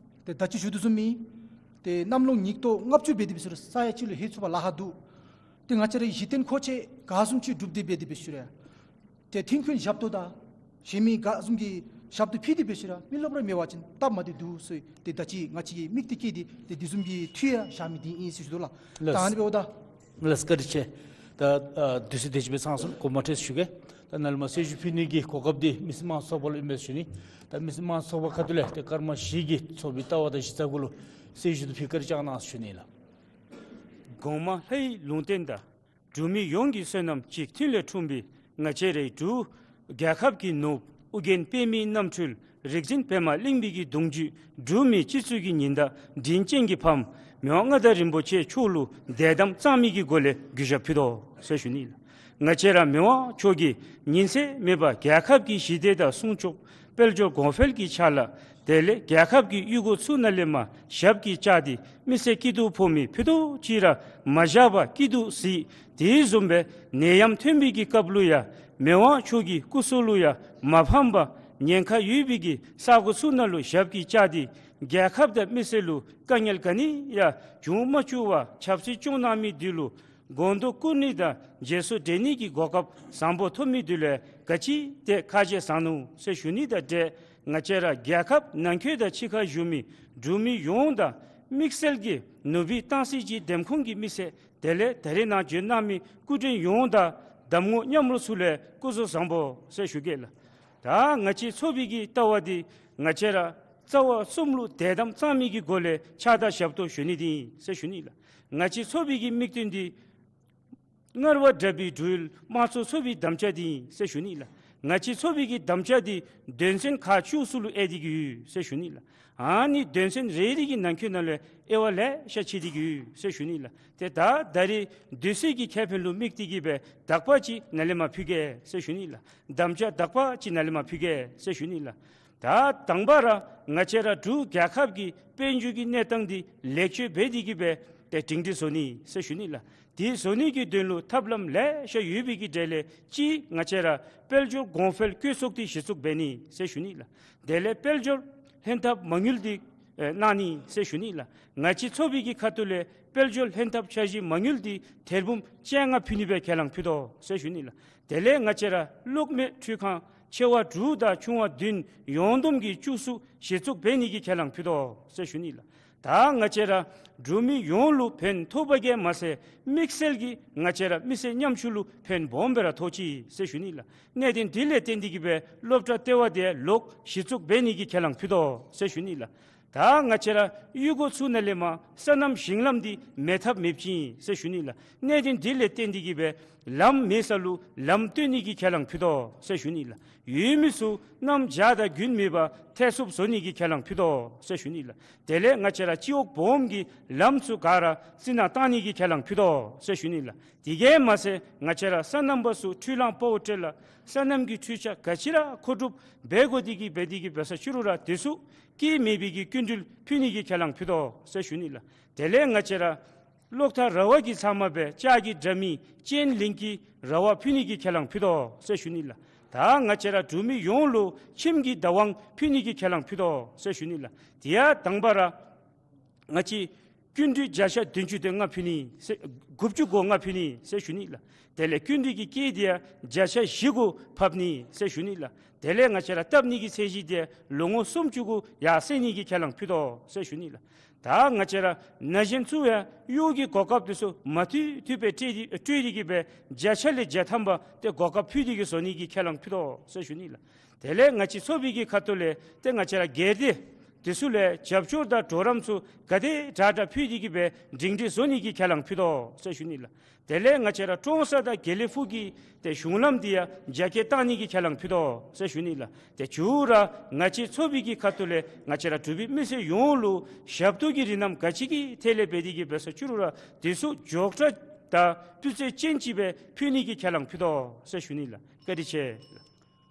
ཏེ་ད་ཅི་ཞུ་དོ་བཟུམ་མི་ ཏེ་གནམ་ལོ་ཉིས་སྟོང་ལྔ་བཅུ་འབད་དེ་འབད་ཟེར་ས་ཡ་གཅིག་ལུ་ལྷོད་ཚུགས་པར་ལཱ་ཁག་འདུག། ཏེ་ང་བཅས་རའི་གཞི་རྟེན་མཁོ་ཆས་ག་བཟུམ་ཅིག་སྒྲུབ་སྟེ་འབད་དེ་འབད་ཟེར་ཡ། ཏེ་མཐུན་རྐྱེན་ཞབས་ཏོག་དང་གཞན་མི་ག་བཟུམ་གྱི་ཞབས་ཏོག་ཕུལ་ཏེ་འབད་ཟེར་ཡ་མི་རློབས་ར་མེད་པ་ཅིན་སྟབས་མ་བདེ་འདུག་ཟེར་ཏེ་ད་ཅི་ང་བཅས་ཀྱིས་དམིགས་གཏད་བསྐྱེད་དེ་ཏེ་དེ་བཟུམ་གྱི་འཐུས་ཡང་བཞག་མི་འདི་ཨིན་ཟེར་ཞུ་དོ་ལགས། ལགས། ད་ཨ་ནི་འབདཝ་ད། ལགས་བཀའ་དྲིན་ཆེ། ད་ཨ་དུས་ཚོད་དེ་ཅིག་སྦེ་ཚང་སོང་དགོངསམ་མ་ཁྲེལ་ཞུ་གེ། ད་ནཱ་ལས་མར་གསལ་ཞུ་ཕུལ་ནི་གི་གོ་སྐབས་འདི་མི་སེར་དམངས་གཙོ་ཚོགས་པ་ལུ་ཨིན་པས་ཟེར་ཞུ་ནི། ད་མི་སེར་དམངས་གཙོ་ཚོགས་པ་ཁ་ཐུག་ལས་ཏེ་ཀརྨ་བཞི་གི་ཚོགས་པའི་ལྟ་བ་དང་གཞི་རྩ་གུ་ལུ་གསལ་ཞུ་དང་ཕུལ་བཀའ་དྲིན་བསྐྱང་གནང་ཟེར་ཞུ་ནི་ལགས། གོང་མ་ལྷའི་ལུང་བསྟན་དང་། འབྲུག་མི་ཡོངས་ཀྱི་བསོད་ནམས་གཅིག་མཐུན་ལས་འཁྲུངས་པའི་ང་བཅས་རའི་འབྲུག་རྒྱལ་ཁབ་ཀྱི་ནོར་བུ་ཨོ་རྒྱན་པདྨའི་རྣམ་འཕྲུལ་རིག་འཛིན་པདྨ་གླིང་པའི་གི་གདུང་བརྒྱུད་འབྲུག་མི་སྤྱི་ཚོགས་ཀྱི་ཉི་ཟླ་དྲིན་ཅན་གྱི་ཕམ་མི་དབང་མངའ་བདག་རིན་པོ་ཆེ་མཆོག་ལུ་དད་དམ་གཙང་མའི་གི་སྒོ་ལས་གུས་ཞབས་ཕུལ་དོ་ཟེར་ཞུ་ནི་ལགས། ང་བཅས་ར་མི་དབང་མཆོག་གིས་ཉིན་མཚན་མེད་པར་རྒྱལ་ཁབ་ཀྱི་ཞི་བདེ་དང་སྲུང་སྐྱོབ་དཔལ་འབྱོར་གོང་འཕེལ་གྱི་ཕྱག་ལཱ་དེ་ལས་རྒྱལ་ཁབ་ཀྱི་གཡུས་སྒོ་ཚུ་ནང་ལས་མར་ཞབས་ཀྱིས་བཅགས་ཏེ་མི་སེར་སྐྱིད་སྡུག་ཕོག་མི་ཕུད་རྡོག་ཅིག་ར་མ་བཞག་པར་སྐྱིད་སྡུག་གཟིགས། དེ་བཟུམ་སྦེ་ནད་ཡམས་ཐོན་པའི་གི་སྐབས་ལུ་ཡང་མི་དབང་མཆོག་གི་སྐུ་སྲོག་ལུ་ཡང་མ་ཕངས་པར་ཉེན་ཁ་ཡོད་པའི་གི་ས་གོ་ཚུ་ནང་ལུ་ཞབས་ཀྱིས་བཅགས་ཏེ་རྒྱལ་ཁབ་དང་མི་སེར་ལུ་དཀའ་ངལ་ག་ནི་ཡང་འབྱུང་མ་བཅུག་པར་ཆབ་སྲིད་སྐྱོང་གནང་མི་འདི་ལུ་སྒོམ་དོ་བཀུར་ནི་དང་རྗེས་སུ་འབྲང་ནི་གི་གོ་སྐབས་བཟང་པོ་ཐོབ་མི་འདི་ལུ་ག་ཅི་དེ་ཁ་རྗེ་བཟང་ནུག་ཟེར་ཞུ་ནི་དང་འབྲེལ་ང་བཅས་ར་རྒྱལ་ཁབ་ནང་འཁོད་དང་ཕྱི་ཁར་བཞུགས་མི་འབྲུག་མི་ཡོངས་དང་དམིགས་བསལ་གྱིས་ནུབ་སྦིས་སྟང་སི་ཇི་འདེམས་ཁོངས་ཀྱི་མི་སེར་དེ་ལས་ད་རེས་ནཱ་འབྱོན་གནང་མི་སྐུ་མགྲོན་ཡོངས་དང་གདམ་ངོ་མཉམ་རོགས་ཚུ་ལུ་སྐུ་གཟུགས་བཟང་པོ་ཟེར་ཞུ་གེ་ལགས། ད་ང་བཅས་ཚོགས་པའི་གི་ལྟ་བ་འདི་ང་བཅས་ར་རྩ་བ་གསུམ་ལུ་དད་དམ་གཙང་མའི་གི་སྒོ་ལས་ཕྱག་དང་ཞབས་ཏོག་ཞུ་ནི་འདི་ཨིན་ཟེར་ཞུ་ནི་ལགས། ང་བཅས་ཚོགས་པའི་གི་དམིགས་དོན་འདི་སྔར་བ་དགྲ་བོའི་འགྲོ་ཡུལ་དམངས་གཙོ་ཚོགས་པའི་དམ་བཅའ་འདི་ཨིན་ཟེར་ཞུ་ནི་ལགས། ང་བཅས་ཚོགས་པའི་གི་དམ་བཅའ་འདི་དོན་ཚན་ཁག་བཅུ་གསུམ་ལུ་དབྱེ་སྟེ་གི་ཡོད་ཟེར་ཞུ་ནི་ལགས། ཨ་ནི་དོན་ཚན་རེ་རེ་གི་ནང་འཁོད་ནང་ལུ་དབྱེ་བ་ལེ་ཤ་ཕྱེ་སྟེ་གི་ཡོད་ཟེར་ཞུ་ནི་ལགས། ཏེ་ད་ད་རེས་དུས་ཚོད་ཀྱི་ཁེ་ཕན་ལུ་དམིགས་ཏེ་གི་སྦེ་དག་པ་ཅིག་ནཱ་ལས་མར་ཕུལ་གེ་ཟེར་ཞུ་ནི་ལགས། དམ་བཅའ་དག་པ་ཅིག་ནཱ་ལས་མར་ཕུལ་གེ་ཟེར་ཞུ་ནི་ལགས། ད་དང་པ་ར་ང་བཅས་ར་འབྲུག་རྒྱལ་ཁབ་ཀྱི་དཔལ་འབྱོར་གྱི་གནས་སྟངས་འདི་ལེགས་བཅོས་འབད་དེ་གི་སྦེ་ཏེ་སྒྲིང་སྒྲི་བཟོ་ནི་ཟེར་ཞུ་ནི་ལགས། དེ་བཟོ་ནི་གི་དོན་ལུ་ཐབས་ལམ་ལེ་ཤ་ཡོད་པའི་གི་གྲས་ལས་གཅིག་ང་བཅས་ར་དཔལ་འབྱོར་གོང་འཕེལ་བཀོད་ཚོགས་འདི་གཞི་བཙུགས་འབད་ནི་ཟེར་ཞུ་ནི་ལགས། དེ་ལས་དཔལ་འབྱོར་ལྷན་ཐབས་མ་དངུལ་འདི་ཨེ་གནང་ནི་ཟེར་ཞུ་ནི་ལགས། ང་བཅས་ཚོགས་པའི་གི་ཁ་ཐུག་ལས་དཔལ་འབྱོར་ལྷན་ཐབས་འཆར་གཞི་མ་དངུལ་འདི་ཐེར་འབུམ་བཅོ་ལྔ་ཕུལ་ནི་སྦེ་ཁས་བླངས་ཕུལ་དོ་ཟེར་ཞུ་ནི་ལགས། དེ་ལས་ང་བཅས་ར་གློག་མེ་འཕྲུལ་ཁང་ཆེ་བ་དྲུག་དང་ཆུང་བ་བདུན་ཡོངས་བསྡོམས་ཀྱིས་བཅུ་གསུམ་གཞི་བཙུགས་འབད་ནི་གི་ཁས་བླངས་ཕུལ་དོ་ཟེར་ཞུ་ནི་ལགས། ད་ང་བཅས་ར་འབྲུག་མི་ཡོངས་ལུ་ཕན་ཐོགས་པ་གིས་མ་ཚད་དམིགས་བསལ་གྱིས་ང་བཅས་ར་མི་སེར་ཉམ་ཆུང་ལུ་ཕན་སྦོམ་སྦེ་ར་ཐོགས་ཅི་ཟེར་ཞུ་ནི་ལགས། གནད་དོན་འདི་ལས་བརྟེན་ཏེ་གི་སྦེ་སློབ་གྲྭ་ལྟེ་བ་འདི་ལོག་གཞི་བཙུགས་འབད་ནི་གི་ཁས་བླངས་ཕུལ་དོ་ཟེར་ཞུ་ནི་ལགས། ད་ང་བཅས་ར་གཡུས་སྒོ་ཚུ་ནང་ལས་མར་སོ་ནམ་ཞིང་ལམ་འདི་མེད་ཐབས་མེདཔ་ཅིག་ཨིན་ཟེར་ཞུ་ནི་ལགས། གནད་དོན་འདི་ལས་བརྟེན་ཏེ་གི་སྦེ་ལམ་མེད་ས་ལུ་ལམ་བཏོན་ནི་གི་ཁས་བླངས་ཕུལ་དོ་ཟེར་ཞུ་ནི་ལགས། ཡོད་མི་ཚུ་གནམ་བྱཱར་དང་དགུན་མེད་པར་ཐལ་སུབ་བཟོ་ནི་གི་ཁས་བླངས་ཕུལ་དོ་ཟེར་ཞུ་ནི་ལགས། དེ་ལས་ང་བཅས་ར་སྤྱི་འོག་སྦོམ་གྱི་ལམ་ཚུ་ག་ར་རྩི་ནག་བཏང་ནི་གི་ཁས་བླངས་ཕུལ་དོ་ཟེར་ཞུ་ནི་ལགས། དེ་གིས་མ་ཚད་ང་བཅས་ར་སོ་ནམ་པ་ཚུ་འཕྲུལ་གླང་དཔའ་བོ་ཁྲལ་ལ་སོ་ནམ་གྱི་འཕྲུལ་ཆས་ག་ཅི་ར་མཁོ་སྒྲུབ་འབད་དགོ་དེ་གིས་འབད་དེ་གིས་འབད་ས་ཕྱི་རུ་ར་དེ་ཚུ་སྐྱེད་མེད་པའི་གི་སྐྱིན་འགྲུལ་ཕུལ་ནི་གི་ཁས་བླངས་ཕུལ་དོ་ཟེར་ཞུ་ནི་ལགས། དེ་ལས་ང་བཅས་ར་གློག་ཐག་ར་བ་གིས་ཚང་མ་སྦེ་ལྕགས་ཀྱི་དྲ་མིག་ཅན་ལིང་གི་ར་བ་ཕུལ་ནི་གི་ཁས་བླངས་ཕུལ་དོ་ཟེར་ཞུ་ནི་ལགས། ད་ང་བཅས་ར་འབྲུག་མི་ཡོངས་ལུ་ཁྱིམ་གྱི་བདག་དབང་ཕུལ་ནི་གི་ཁས་བླངས་ཕུལ་དོ་ཟེར་ཞུ་ནི་ལགས། དེ་ཡང་དང་པ་ར་ང་བཅས་སྐྱིན་འགྲུལ་བརྒྱ་ཆ་བདུན་ཅུ་དོན་ལྔ་ཕུལ་ནི་ཟེར་དགུ་བཅུ་གོ་ལྔ་ཕུལ་ནི་ཟེར་ཞུ་ནི་ལགས། དེ་ལས་སྐྱིན་འགྲུལ་གྱི་སྐྱེད་དེ་ཡང་བརྒྱ་ཆ་བཞི་གུ་ཕབ་ནི་ཟེར་ཞུ་ནི་ལགས། དེ་ལས་ང་བཅས་ར་བཏབ་ནི་གི་ཚད་གཞི་དེ་ལོ་ངོ་སུམ་ཅུ་གུ་ཡར་སེང་ནི་གི་ཁས་བླངས་ཕུལ་དོ་ཟེར་ཞུ་ནི་ལགས། ད་ང་བཅས་ར་ན་གཞོན་ཚུ་ཡང་གཡོག་གི་གོ་སྐབས་དེ་ཚུ་མ་ཐུབ་ཐུབ་སྦེ་སྤྲོད་དེ་སྤྲོད་དེ་གིས་སྦེ་བརྒྱ་ཆ་ལས་བརྒྱ་ཐམ་པ་དེ་གོ་སྐབས་ཕུལ་ཏེ་གིས་བཟོ་ནི་གི་ཁས་བླངས་ཕུལ་དོ་ཟེར་ཞུ་ནི་ལགས། དེ་ལས་ང་བཅས་ཚོགས་པའི་གི་ཁ་ཐུག་ལས་ཏེ་ང་བཅས་ར་སྒེར་སྡེ་དེ་ཚུ་ལས་རྒྱབ་སྐྱོར་དང་གྲོགས་རམ་ཚུ་ག་དེ་དྲག་དྲག་ཕུལ་ཏེ་གིས་སྦེ་སྒྲིང་སྒྲི་བཟོ་ནི་གི་ཁས་བླངས་ཕུལ་དོ་ཟེར་ཞུ་ནི་ལགས། དེ་ལས་ང་བཅས་ར་ཀྲོང་གསར་དང་དགེ་ལེགས་ཕུག་གི་ཏེ་གཞུང་ལམ་དེ་ཡང་རྒྱ་སྐྱེད་བཏང་ནི་གི་ཁས་བླངས་ཕུལ་དོ་ཟེར་ཞུ་ནི་ལགས། ཏེ་མཇུག་ར་ང་བཅས་ཚོགས་པའི་གི་ཁ་ཐུག་ལས་ང་བཅས་ར་འབྲུག་པའི་མི་སེར་ཡོངས་ལུ་ཞབས་ཏོག་གི་རིགས་རྣམས་ག་ཅི་གི་ཐད་ལས་འབད་དེ་གིས་འབད་ས་ཕྱི་རུ་ར་དེ་ཚུ་མགྱོགས་དྲགས་དང་སྤུས་ཚད་ཅན་ཅིག་སྦེ་ཕུལ་ནི་གི་ཁས་བླངས་ཕུལ་དོ་ཟེར་ཞུ་ནི་ལགས། བཀའ་དྲིན་ཆེ།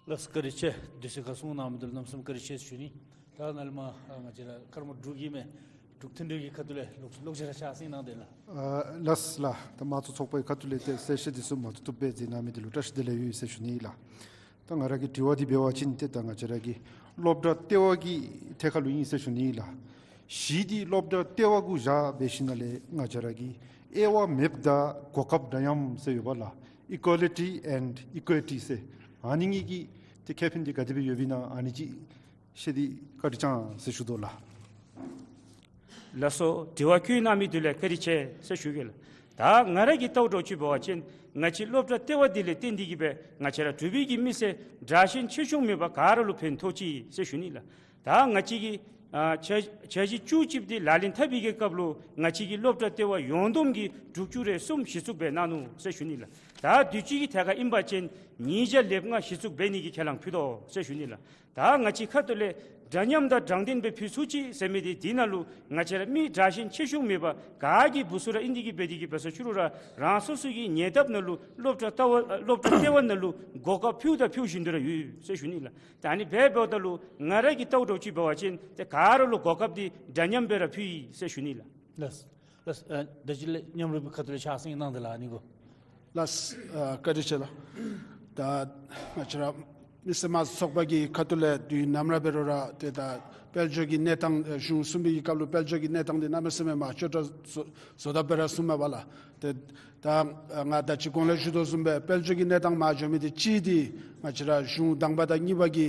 ལགས་བཀའ་དྲིན་ཆེ། དུས་ཚོད་ཁར་གསུང་གནང་མི་འདི་ལུ་གནམ་མེད་ས་མེད་བཀའ་དྲིན་ཆེ་ཞུ་ནི། ད་ནཱ་ལས་མར་ཨ་ང་བཅས་ར་ཀརྨ་འབྲུག་གི་མི་འབྲུག་མཐུན་སྒྲིལ་གྱི་ཁ་ཐུག་ལས་ལོག་ལོག་ཅི་ར་ཆ་གསུང་གནང་དེ་ལགས། ཨ་ལགས་ལགས། ད་དམངས་གཙོ་ཚོགས་པའི་ཁ་ཐུག་ལས་ཏེ་གསལ་བཤད་འདི་ཚུ་མ་ཐུབ་ཐུབ་སྦེ་མཛད་གནང་མི་འདི་ལུ་བཀྲ་ཤིས་བདེ་ལེགས་ཡོད་ཟེར་ཞུ་ནི་ལགས། ད་ང་ར་གི་དྲི་བ་འདི་འབད་བ་ཅིན་ཏེ་ད་ང་བཅས་ར་གི་སློབ་གྲྭ་ལྟེ་བ་གི་ཐད་ཁར་ལུ་ཨིན་ཟེར་ཞུ་ནི་ལགས། བཞི་འདི་སློབ་གྲྭ་ལྟེ་བ་གུ་བཞག་འབད་ཞིནམ་ལས་ང་བཅས་ར་གི་དབྱེ་བ་མེདཔ་དང་གོ་སྐབས་འདྲ་མཉམ་ཟེར་ཡོདཔ་ལགས། Equality and equity ཟེར། ཨ་ནི་གཉིས་ཀྱི་ཏེ་ཁེ་ཕན་འདི་ག་དེ་སྦེ་ཡོདཔ་ཨིན་ན་ཨ་ནི་ཅིག་བཤད་དེ་བཀའ་དྲིན་བསྐྱང་ཟེར་ཞུ་དོ་ལགས། ལགས་སོ། དྲི་བ་བཀོད་གནང་མི་འདི་ལུ་བཀའ་དྲིན་ཆེ་ཟེར་ཞུ་གེ་ལགས། ད་ང་ར་གིས་བལྟཝ་འདྲཝ་ཅིག་འབད་བ་ཅིན་ང་བཅས་སློབ་གྲྭ་ལྟེ་བ་འདི་ལས་བརྟེན་ཏེ་གིས་སྦེ་ང་བཅས་ར་འབྲུག་པའི་གི་མི་སེར་དྲག་ཞན་ཆེ་ཆུང་མེད་པར་ག་ར་ལུ་ཕན་ཐོགས་ཅི་ཟེར་ཞུ་ནི་ལགས། ད་ང་བཅས་ཀྱི་ཨ་འཆར་འཆར་གཞི་བཅུ་གཅིག་འདི་ལག་ལེན་འཐབ་པའི་གི་སྐབས་ལུ་ང་བཅས་ཀྱི་སློབ་གྲྭ་ལྟེ་བ་ཡོངས་བསྡོམས་ཀྱིས་དྲུག་ཅུ་རེ་གསུམ་གཞི་བཙུགས་འབད་གནང་ནུག་ཟེར་ཞུ་ནི་ལགས། ད་དུས་ཅི་གི་ཐད་ཁར་ཨིན་པ་ཅིན་ཉིས་བརྒྱ་ལེབ་ལྔ་གཞི་བཙུགས་འབད་ནི་གི་ཁས་བླངས་ཕུལ་དོ་ཟེར་ཞུ་ནི་ལགས། ད་ང་བཅས་ཁ་ཐུག་ལས་འདྲ་མཉམ་དང་དྲང་བདེན་སྦེ་ཕུལ་ཚུགས་ཅི་ཟེར་མི་འདི་འདི་ནང་ལུ་ང་བཅས་ར་མི་དྲག་ཞན་ཆེ་ཆུང་མེད་པར་ག་གི་བུ་ཚུ་ར་ཨིན་ཏེ་གིས་འབད་དེ་གིས་འབད་སོ་ཕྱི་རུ་ར་རང་སོ་སོ་གི་ཉེ་འདབས་ནང་ལུ་སློབ་གྲྭ་ལྟེ་བ་སློབ་གྲྭ་ལྟེ་བ་ནང་ལུ་གོ་སྐབས་ཕུལཝ་ད་ཕུལ་བཞིན་དུ་ར་ཡོད་ཟེར་ཞུ་ནི་ལགས། ད་ཨ་ནི་འབདཝ་ད་ལུ་ང་ར་གིས་བལྟཝ་འདྲཝ་ཅིག་འབད་བ་ཅིན་ཏེ་ག་ར་ལུ་གོ་སྐབས་འདི་འདྲ་མཉམ་སྦེ་ར་ཕུལ་ཡི་ཟེར་ཞུ་ནི་ལགས། ལགས། ལགས། ཨ་ད་ཅི་ལས་མཉམ་རུབ་ཀྱི་ཁ་ཐུག་ལས་ཕྱག་སེང་གནང་དེ་ལགས་ཨ་ནི་གོ། ལགས། ཨ་བཀའ་དྲིན་ཆེ་ལགས། ད་ང་བཅས་ར་མི་སེར་དམངས་གཙོ་ཚོགས་པ་གི་ཁ་ཐུག་ལས་དུས་ནམ་ར་འབད་རུང་ར་ཏེ་ད་དཔལ་འབྱོར་གྱི་གནས་སྟངས་ཨེ་གཞུང་གསུམ་པའི་གི་སྐབས་ལུ་དཔལ་འབྱོར་གྱི་གནས་སྟངས་འདི་གནམ་མེད་ས་མེད་མ་ལྕོགས་དྲགས་བཟོ་བཟོ་ད་འབད་ར་གསུངམ་མས་པ་ལགས། ཏེ་ད་ང་ད་ཅི་གོང་ལས་ཞུ་དོ་བཟུམ་སྦེ་དཔལ་འབྱོར་གྱི་གནས་སྟངས་མ་ལྕོགས་མི་འདི་གཅིག་འདི་ང་བཅས་ར་གཞུང་དང་པ་དང་གཉིས་པ་གི་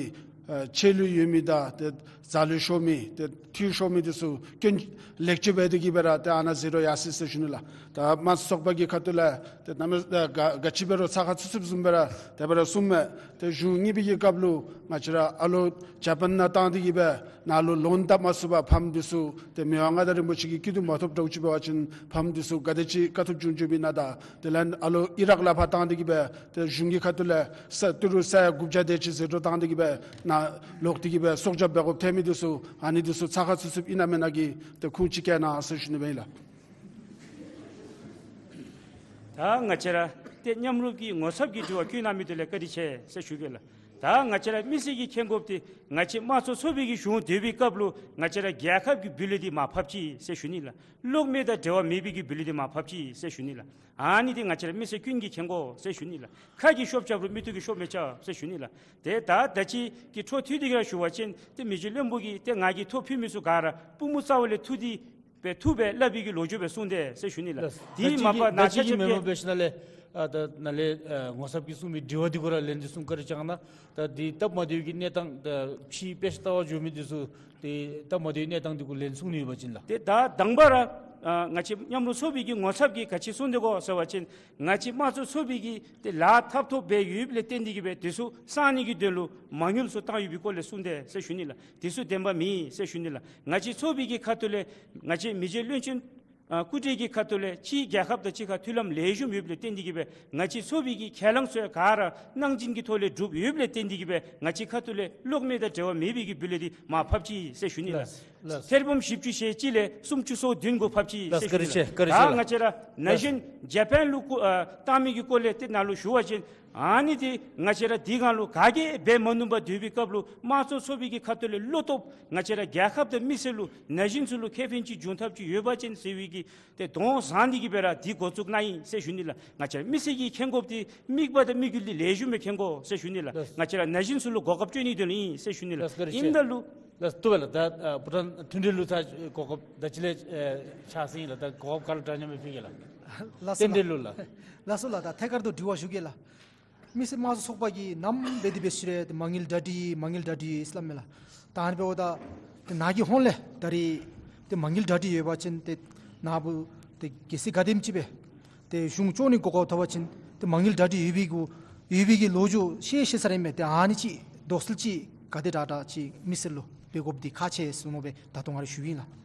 ཨེ་ཆད་ལུས་ཡོད་མི་དང་ཏེ་རྩ་ལུས་ཤོར་མི་ཏེ་འཐུས་ཤོར་མི་འདི་ཚུ་སྐྱོན་ལེགས་བཅོས་འབད་དེ་གིས་སྦེ་ར་ཏེ་ཨ་ནཱ་ཟེར་རུང་ཡར་སོ་ཡི་ཟེར་ཞུ་ནི་ལགས། ད་དམངས་གཙོ་ཚོགས་པ་གི་ཁ་ཐུག་ལས་ཏེ་གནམ་མེད་ཨེ་ག་ག་ཅི་འབད་རུང་ཚགས་ཁར་ཚུད་ཚུདཔ་བཟུམ་སྦེ་ར་དེ་སྦེ་ར་གསུངམ་མས། ཏེ་གཞུང་གཉིས་པའི་གི་སྐབས་ལུ་ང་བཅས་ར་ཨ་ལོ་ཇ་པཱན་ནང་བཏང་སྟེ་གིས་སྦེ་ནཱ་ལུ་ལོན་བཏབ་མ་ཚུགས་པར་ཕམ་འདི་ཚུ་ཏེ་མི་དབང་མངའ་བདག་རིན་པོ་ཆེ་གི་སྐྱིད་སྡུག་མ་ཐོབ་འདྲཝ་ཅིག་འབད་བ་ཅིན་ཕམ་འདི་ཚུ་ག་དེ་ཅིག་དཀའ་ཐུབ་བྱུང་བྱུངམ་ཨིན་ན། ད་དེ་ལས་ཨ་ལོ་ཨི་རག་ལས་ཕར་བཏང་སྟེ་གིས་སྦེ་ཏེ་གཞུང་གི་ཁ་ཐུག་ལས་ས་ཏི་རུ་ས་ཡ་དགུ་བརྒྱ་དེ་ཅིག་ཟད་འགྲོ་བཏང་སྟེ་གིས་སྦེ་ནཱ་ལོག་སྟེ་གིས་སྦེ་སྲོག་སྐྱབས་འབད་དགོཔ་ཐལ་མི་འདི་ཚུ་ཨ་ནི་འདི་ཚུ་ཚགས་ཁར་ཚུད་ཚུདཔ་ཨིན་ན་མེན་ན་གི་ཏེ་ཁུངས་ཅིག་བཀལ་གནང་ཟེར་ཞུ་ནི་སྦེ་ཨིན་ལགས། ད་ང་བཅས་ར་ཏེ་མཉམ་རུབ་ཀྱི་ངོ་ཚབ་ཀྱི་དྲི་བ་བཀོད་གནང་མི་འདི་ལུ་བཀའ་དྲིན་ཆེ་ཟེར་ཞུ་གེ་ལགས། ད་ང་བཅས་ར་མི་སེར་གྱིས་མཁྱེན་དགོཔ་འདི་ང་བཅས་དམངས་གཙོ་ཚོགས་པའི་གི་གཞུང་སྡོད་པའི་སྐབས་ལུ་ང་བཅས་ར་རྒྱལ་ཁབ་ཀྱི་བུ་ལོན་འདི་མར་ཕབ་ཅི་ཟེར་ཞུ་ནི་ལགས། གློག་མེ་དང་འབྲེལ་བ་མེད་པའི་གི་བུ་ལོན་འདི་མར་ཕབ་ཅི་ཟེར་ཞུ་ནི་ལགས། ཨ་ནི་འདི་ང་བཅས་ར་མི་སེར་ཀུན་གྱིས་མཁྱེན་དགོ་ཟེར་ཞུ་ནི་ལགས། ཁ་གིས་ཤོབ་རྐྱབ་རུང་མིག་ཏོ་གིས་ཤོབ་མི་རྐྱབ་ཟེར་ཞུ་ནི་ལགས། ཏེ་ད་ད་ཅི་གི་འཕྲོ་མཐུད་དེ་གིས་ར་ཞུ་བ་ཅིན་ཏེ་མི་རྗེ་བློན་པོ་གིས་ཏེ་ང་གིས་ཐོ་ཕུལ་མི་ཚུ་ག་ར་པུས་མོ་རྩ་བ་ལས་འཐུ་སྟེ་སྦེ་འཐུ་སྦེ་སླབ་པའི་གི་ལོ་རྒྱུས་སྦེ་གསུངས་དེས་ཟེར་ཞུ་ནི་ལགས། ལགས། དེ་མ་པ་ད་ཅི་གི་ད་ཅི་གི་མེ་མོ་འབད་ཞིནམ་ལས་ཨ་ད་ནཱ་ལས་ཨ་ངོ་ཚབ་ཀྱིས་གསུངས་མི་དྲི་བ་འདི་གུ་ར་ལན་འདི་གསུང་བཀའ་དྲིན་བསྐྱང་གནང་། ད་འདི་སྟབས་མ་བདེ་བའི་གི་གནས་སྟངས་ད་ཕྱིའི་དཔེ་ཆ་ལྟ་བར་འགྱོ་མི་འདི་ཚུ་ཏེ་སྟབས་མ་བདེ་བའི་གནས་སྟངས་འདི་གུ་ལན་གསུང་ནི་ཡོད་པ་ཅིན་ལགས། ཏེ་ད་དང་པ་ར་ཨ་ང་བཅས་མཉམ་རུབ་ཚོགས་པའི་གི་ངོ་ཚབ་ཀྱིས་ག་ཅི་གསུང་དེས་གོ་ཟེར་བ་ཅིན་ང་བཅས་དམངས་གཙོ་ཚོགས་པའི་གི་ཏེ་ལཱ་འཐབ་ཐོབ་འབད་ཡོདཔ་ལས་བརྟེན་ཏེ་གིས་སྦེ་དེ་ཚུ་གསང་ནི་གི་དོན་ལུ་མ་དངུལ་ཚུ་བཏང་ཡོད་པའི་སྐོར་ལས་གསུངས་དེས་ཟེར་ཞུ་ནི་ལགས། དེ་ཚུ་བདེན་པ་མེད་ཟེར་ཞུ་ནི་ལགས། ང་བཅས་ཚོགས་པའི་གི་ཁ་ཐུག་ལས་ང་བཅས་མི་རྗེ་བློན་ཆེན་ཨ་སྐུ་བགྲེས་ཀྱི་ཁ་ཐུག་ལས་ཕྱིའི་རྒྱལ་ཁབ་དང་གཅིག་ཁར་མཐུན་ལམ་ལེགས་ཤོམ་ཡོདཔ་ལས་བརྟེན་ཏེ་གིས་སྦེ་ང་བཅས་ཚོགས་པའི་གི་ཁས་བླངས་ཚུ་ཡང་ག་ར་གནང་སྦྱིན་གྱི་ཐོག་ལས་གྲུབ་ཡོདཔ་ལས་བརྟེན་ཏེ་གིས་སྦེ་ང་བཅས་ཁ་ཐུག་ལས་གློག་མེ་དང་འབྲེལ་བ་མེད་པའི་གི་བུ་ལོན་འདི་མར་ཕབ་ཅི་ཟེར་ཞུ་ནི་ལགས། ལགས། ཐེར་འབུམ་བཞི་བཅུ་ཞེ་གཅིག་ལས་སུམ་ཅུ་སོ་བདུན་གུ་ཕབ་ཅི་ཟེར་ཞུ་ནི་ལགས། ལགས། བཀའ་དྲིན་ཆེ། བཀའ་དྲིན་ཆེ་ལགས། ད་ང་བཅས་ར་ན་གཞོན་ཇ་པཱན་ལུ་བསྐུར་ཨ་བཏང་མི་གི་སྐོར་ལས་ཏེ་ནཱ་ལུ་ཞུ་བ་ཅིན་ཨ་ནི་འདི་ང་བཅས་ར་དེ་སྒང་ལུ་ག་གིས་འབད་མ་ནུམ་པར་སྡོད་པའི་སྐབས་ལུ་དམངས་གཙོ་ཚོགས་པའི་གི་ཁ་ཐུག་ལས་བློ་སྟོབས་ང་བཅས་ར་རྒྱལ་ཁབ་དང་མི་སེར་ལུ་ན་གཞོན་ཚུ་ལུ་ཁེ་ཕན་ཅིག་འབྱུང་ཐབས་ཅིག་ཡོད་པ་ཅིན་ཟེར་བའི་གི་ཏེ་དོགས་ཟ་སྟེ་གིས་སྦེ་ར་འདི་འགོ་བཙུགས་གནང་ཡི་ཟེར་ཞུ་ནི་ལགས། ང་བཅས་ར་མི་སེར་གྱིས་མཁྱེན་དགོཔ་འདི་དམིགས་པ་དང་དམིགས་ཡུལ་འདི་ལེགས་ཤོམ་སྦེ་མཁྱེན་དགོ་ཟེར་ཞུ་ནི་ལགས། ལགས། ང་བཅས་ར་ན་གཞོན་ཚུ་ལུ་གོ་སྐབས་སྤྲོད་ནིའི་དོན་ལུ་ཨིན་ཟེར་ཞུ་ནི་ལགས། ལགས། བཀའ་དྲིན་ཆེ། ཨིནམ་ད་ལུ་ལགས། བཏུབ་པས་ལགས། ད་ཨ་བུ་ཊཱན་མཐུན་འབྲེལ་ལུ་ད་གོ་སྐབས་ད་ཅི་ལས་ཨེ་ཕྱག་སེང་ལགས། ད་གོ་སྐབས་ག་ལུ་འདྲ་མཉམ་སྦེ་ཕུལ་གེ་ལགས། ལགས་སོ་ལགས། རྟེན་འབྲེལ་ལུ་ལགས། ལགས་སོ་ལགས། ད་ཐད་ཀར་དུ་དྲི་བ་ཞུ་གེ་ལགས། མི་སེར་དམངས་གཙོ་ཚོགས་པ་གིས་ནམ་འབད་དེ་འབད་ཞིནམ་ལས་ཏེ་མ་དངུལ་གྲ་སྒྲིག་མ་དངུལ་གྲ་སྒྲིག་ཟེར་སླབ་མས་ལགས། ད་ཨ་ནི་འབདཝ་ད་ཏེ་ནཱ་གི་ཧོངས་ལས་ད་རིས་ཏེ་མ་དངུལ་གྲ་སྒྲིག་ཡོད་པ་ཅིན་ཏེ་ནཱ་བུ་ཏེ་གལ་སྲིད་ག་དེམ་ཅིག་སྦེ་ཏེ་གཞུང་སྐྱོང་ནི་གོ་སྐབས་ཐོབ་པ་ཅིན་ཏེ་མ་དངུལ་གྲ་སྒྲིག་ཡོད་པའི་གུ་ཡོད་པའི་གི་ལོ་རྒྱུས་ཤེས་ཤེས་ས་ར་ཨིན་མས། ཏེ་ཨ་ནི་ཅིག་དོགས་སེལ་ཅིག་ག་དེ་དྲག་དྲག་ཅིག་མི་སེར་ལུ་འབད་དགོཔ་འདི་ཁག་ཆེ་ཟེར་མནོ་སྦེ་ད་ལྟོ་ང་ར་ཞུ་ཡི་ལགས།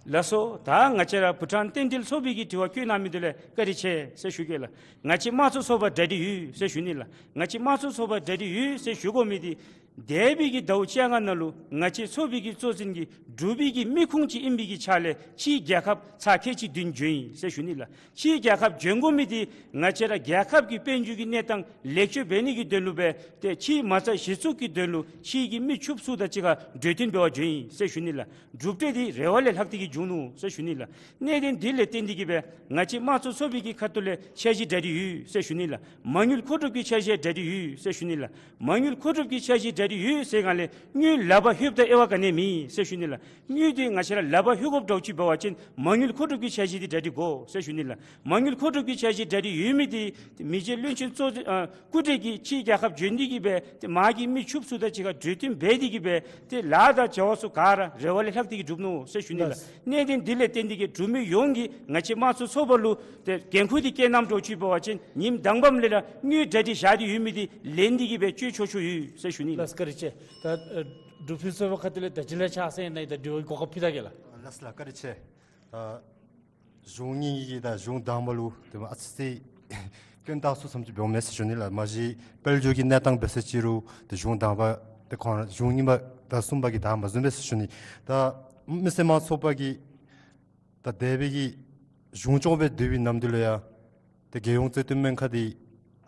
ལགས་སོ། ད་ང་བཅས་ར་བུ་ཊཱན་རྟེན་འབྲེལ་ཚོགས་པའི་གི་དྲི་བ་བཀོད་གནང་མི་འདི་ལུ་བཀའ་དྲིན་ཆེ་ཟེར་ཞུ་གེ་ལགས། ང་བཅས་དམངས་གཙོ་ཚོགས་པ་གྲ་སྒྲིག་ཡོད་ཟེར་ཞུ་ནི་ལགས། ང་བཅས་དམངས་གཙོ་ཚོགས་པ་གྲ་སྒྲིག་ཡོད་ཟེར་ཞུ་དགོ་མི་འདི་འདས་པའི་གི་ཟླཝ་བཅོ་ལྔ་ནང་ལུ་ང་བཅས་ཚོགས་པའི་གི་གཙོ་འཛིན་གྱིས་འབྲུག་པའི་གི་མི་ཁུངས་ཅིག་ཨིན་པའི་གི་ཆ་ལས་ཕྱིའི་རྒྱལ་ཁབ་ཚར་ཁལ་གཅིག་བདུན་བྱོན་ཡི་ཟེར་ཞུ་ནི་ལགས། ཕྱིའི་རྒྱལ་ཁབ་བྱོན་དགོ་མི་འདི་ང་བཅས་ར་རྒྱལ་ཁབ་ཀྱི་དཔལ་འབྱོར་གྱི་གནས་སྟངས་ལེགས་བཅོས་འབད་ནི་གི་དོན་ལུ་སྦེ་ཏེ་ཕྱིའི་མ་རྩ་གཞི་བཙུགས་ཀྱི་དོན་ལུ་ཕྱིའི་གི་མི་ཕྱུགཔོ་ཚུ་དང་གཅིག་ཁར་གྲོས་བསྟུན་འབད་བར་བྱོན་ཡི་ཟེར་ཞུ་ནི་ལགས། གྲུབ་འབྲས་འདི་རེ་བ་ལས་ལྷག་སྟེ་གིས་བྱུང་ནུག་ཟེར་ཞུ་ནི་ལགས། གནད་དོན་འདི་ལས་བརྟེན་ཏེ་གིས་སྦེ་ང་བཅས་དམངས་གཙོ་ཚོགས་པའི་གི་ཁ་ཐུག་ལས་འཆར་གཞི་གྲ་སྒྲིག་ཡོད་ཟེར་ཞུ་ནི་ལགས། མ་དངུལ་མཁོ་སྒྲུབ་ཀྱི་འཆར་གཞི་གྲ་སྒྲིག་ཡོད་ཟེར་ཞུ་ནི་ལགས། མ་དངུལ་མཁོ་སྒྲུབ་ཀྱི་འཆར་གཞི་གྲ་ གྲ་སྒྲིག་ཡོད་ཟེར་གང་ལས་དངུལ་ལག་པར་ལྷོདཔ་ད་དབྱེ་བ་ག་ནི་ཡང་མེད་ཟེར་ཞུ་ནི་ལགས། དངུལ་འདི་ང་བཅས་ར་ལག་པར་ལྷོད་དགོཔ་འདྲཝ་ཅིག་འབད་བ་ཅིན་མ་དངུལ་མཁོ་སྒྲུབ་ཀྱི་འཆར་གཞི་འདི་གྲ་སྒྲིག་དགོ་ཟེར་ཞུ་ནི་ལགས། མ་དངུལ་མཁོ་སྒྲུབ་ཀྱི་འཆར་གཞི་གྲ་སྒྲིག་ཡོད་མི་འདི་མི་རྗེ་བློན་ཆེན་གཙོ་ཨ་སྐུ་བགྲེས་ཀྱིས་ཕྱིའི་རྒྱལ་ཁབ་འབྱོན་ཏེ་གིས་སྦེ་ཏེ་མ་གི་མི་ཕྱུགཔོ་ཚུ་དང་གཅིག་ཁར་གྲོས་བསྟུན་འབད་དེ་གིས་སྦེ་ཏེ་ལཱ་དང་བྱ་བ་ཚུ་ག་ར་རེ་བ་ལས་ལྷག་སྟེ་གིས་འགྲུབ་ནུག་ཟེར་ཞུ་ནི་ལགས། ལགས། གནད་དོན་འདི་ལས་བརྟེན་ཏེ་གིས་འབྲུག་མི་ཡོངས་ཀྱིས་ང་བཅས་དམངས་གཙོ་ཚོགས་པ་ལུ་ཏེ་འགན་ཁུར་འདི་བཀལ་གནངམ་འདྲཝ་ཅིག་འབད་བ་ཅིན་ཉིནམ་དང་པམ་ལས་ར་དངུལ་གྲ་སྒྲིག་བཞག་སྟེ་ཡོད་མི་འདི་ལེན་ཏེ་གིས་སྦེ་བཅོལ་ཆོག་ཆོག་ཡོད་ཟེར་ཞུ་ནི་ལགས། ལགས་བཀའ་དྲིན་ཆེ། ད་ཨ་འབྲུག་ཕུན་སུམ་ཚོགས་པའི་ཁ་ཐུག་ལས་ད་ཅི་ལས་ཕྱག་སེང་ནང་ད་དྲི་བ་གོ་སྐབས་ཕུལ་ད་གེ་ལགས། ལགས་ལགས་བཀའ་དྲིན་ཆེ། ད་གཞུང་གཉིས་ཀྱི་ད་གཞུང་དང་པ་ལུ་དེ་མ་ཨ་ཙི་ཙི་སྐྱོན་བཏགས་སོ་བསམ་ཅིག་འབདཝ་མས་ཟེར་ཞུ་ནི་ལགས། མ་གཞི་དཔལ་འབྱོར་གྱི་གནས་སྟངས་འབད་ས་ཅིག་རུང་ད་གཞུང་དང་པ་དེ་ཁོང་ར་གཞུང་གཉིས་པ་དང་གསུམ་པ་གིས་ད་མ་བཟུང་པས་ཟེར་ཞུ་ནི། ད་མི་སེར་དམངས་ཚོགས་པ་གིས་ད་འདས་པའི་གི་གཞུང་སྐྱོང་སྦེ་སྡོད་པའི་ནམ་དུས་ལུ་ཡང་ཏེ་རྒྱལ་ཡོངས་རྩོད་དོན་སྨན་ཁང་འདི་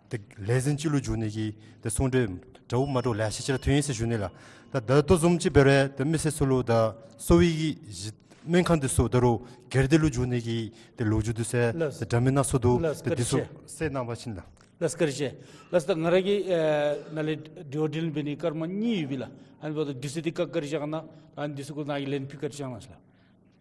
ཏེ་ལས་འཛིན་ཅིག་ལུ་བསྒྱུར་ནི་གི་ཏེ་གསུང་གྲོས་འདྲཝ་མ་འདྲཝ་ལེ་ཤ་ཅིག་ར་ཐོན་ཡི་ཟེར་ཞུ་ནི་ལགས། ད་ད་ལྟོ་བཟུམ་ཅིག་འབད་རུང་ཏེ་མི་སེར་ཚུ་ལུ་ད་གསོ་བའི་གི་གཞི་སྨན་ཁང་འདི་ཚུ་ད་རུང་སྒེར་སྡེ་ལུ་བསྒྱུར་ནི་གི་ཏེ་ལོ་རྒྱུས་འདི་ཚུ་ལགས། ཏེ་འདྲ་མིན་སྣ་ཚོགས་འདུག། ལགས་ཏེ་བཀའ་དྲིན་ཆེ། འདི་ཚུ་གསལ་གནང་བ་ཅིན་ལགས། ལགས་བཀའ་དྲིན་ཆེ། ལགས་ད་ང་ར་གིས་ཨེ་ནཱ་ལས་དྲི་བ་དྲིས་ལན་འབད་ནི་སྐར་མ་གཉིས་ཡོད་པས་ལགས། ཨ་ནི་འབདཝ་ད་དུས་ཚོད་འདི་བཀག་བཀག་ར་བཞག་གནང་། ཨ་ནི་དུས་ཚོད་ཁར་ནཱ་གིས་ལན་ཕུལ་བཀའ་དྲིན་བསྐྱང་གནང་ཟེར་ལགས།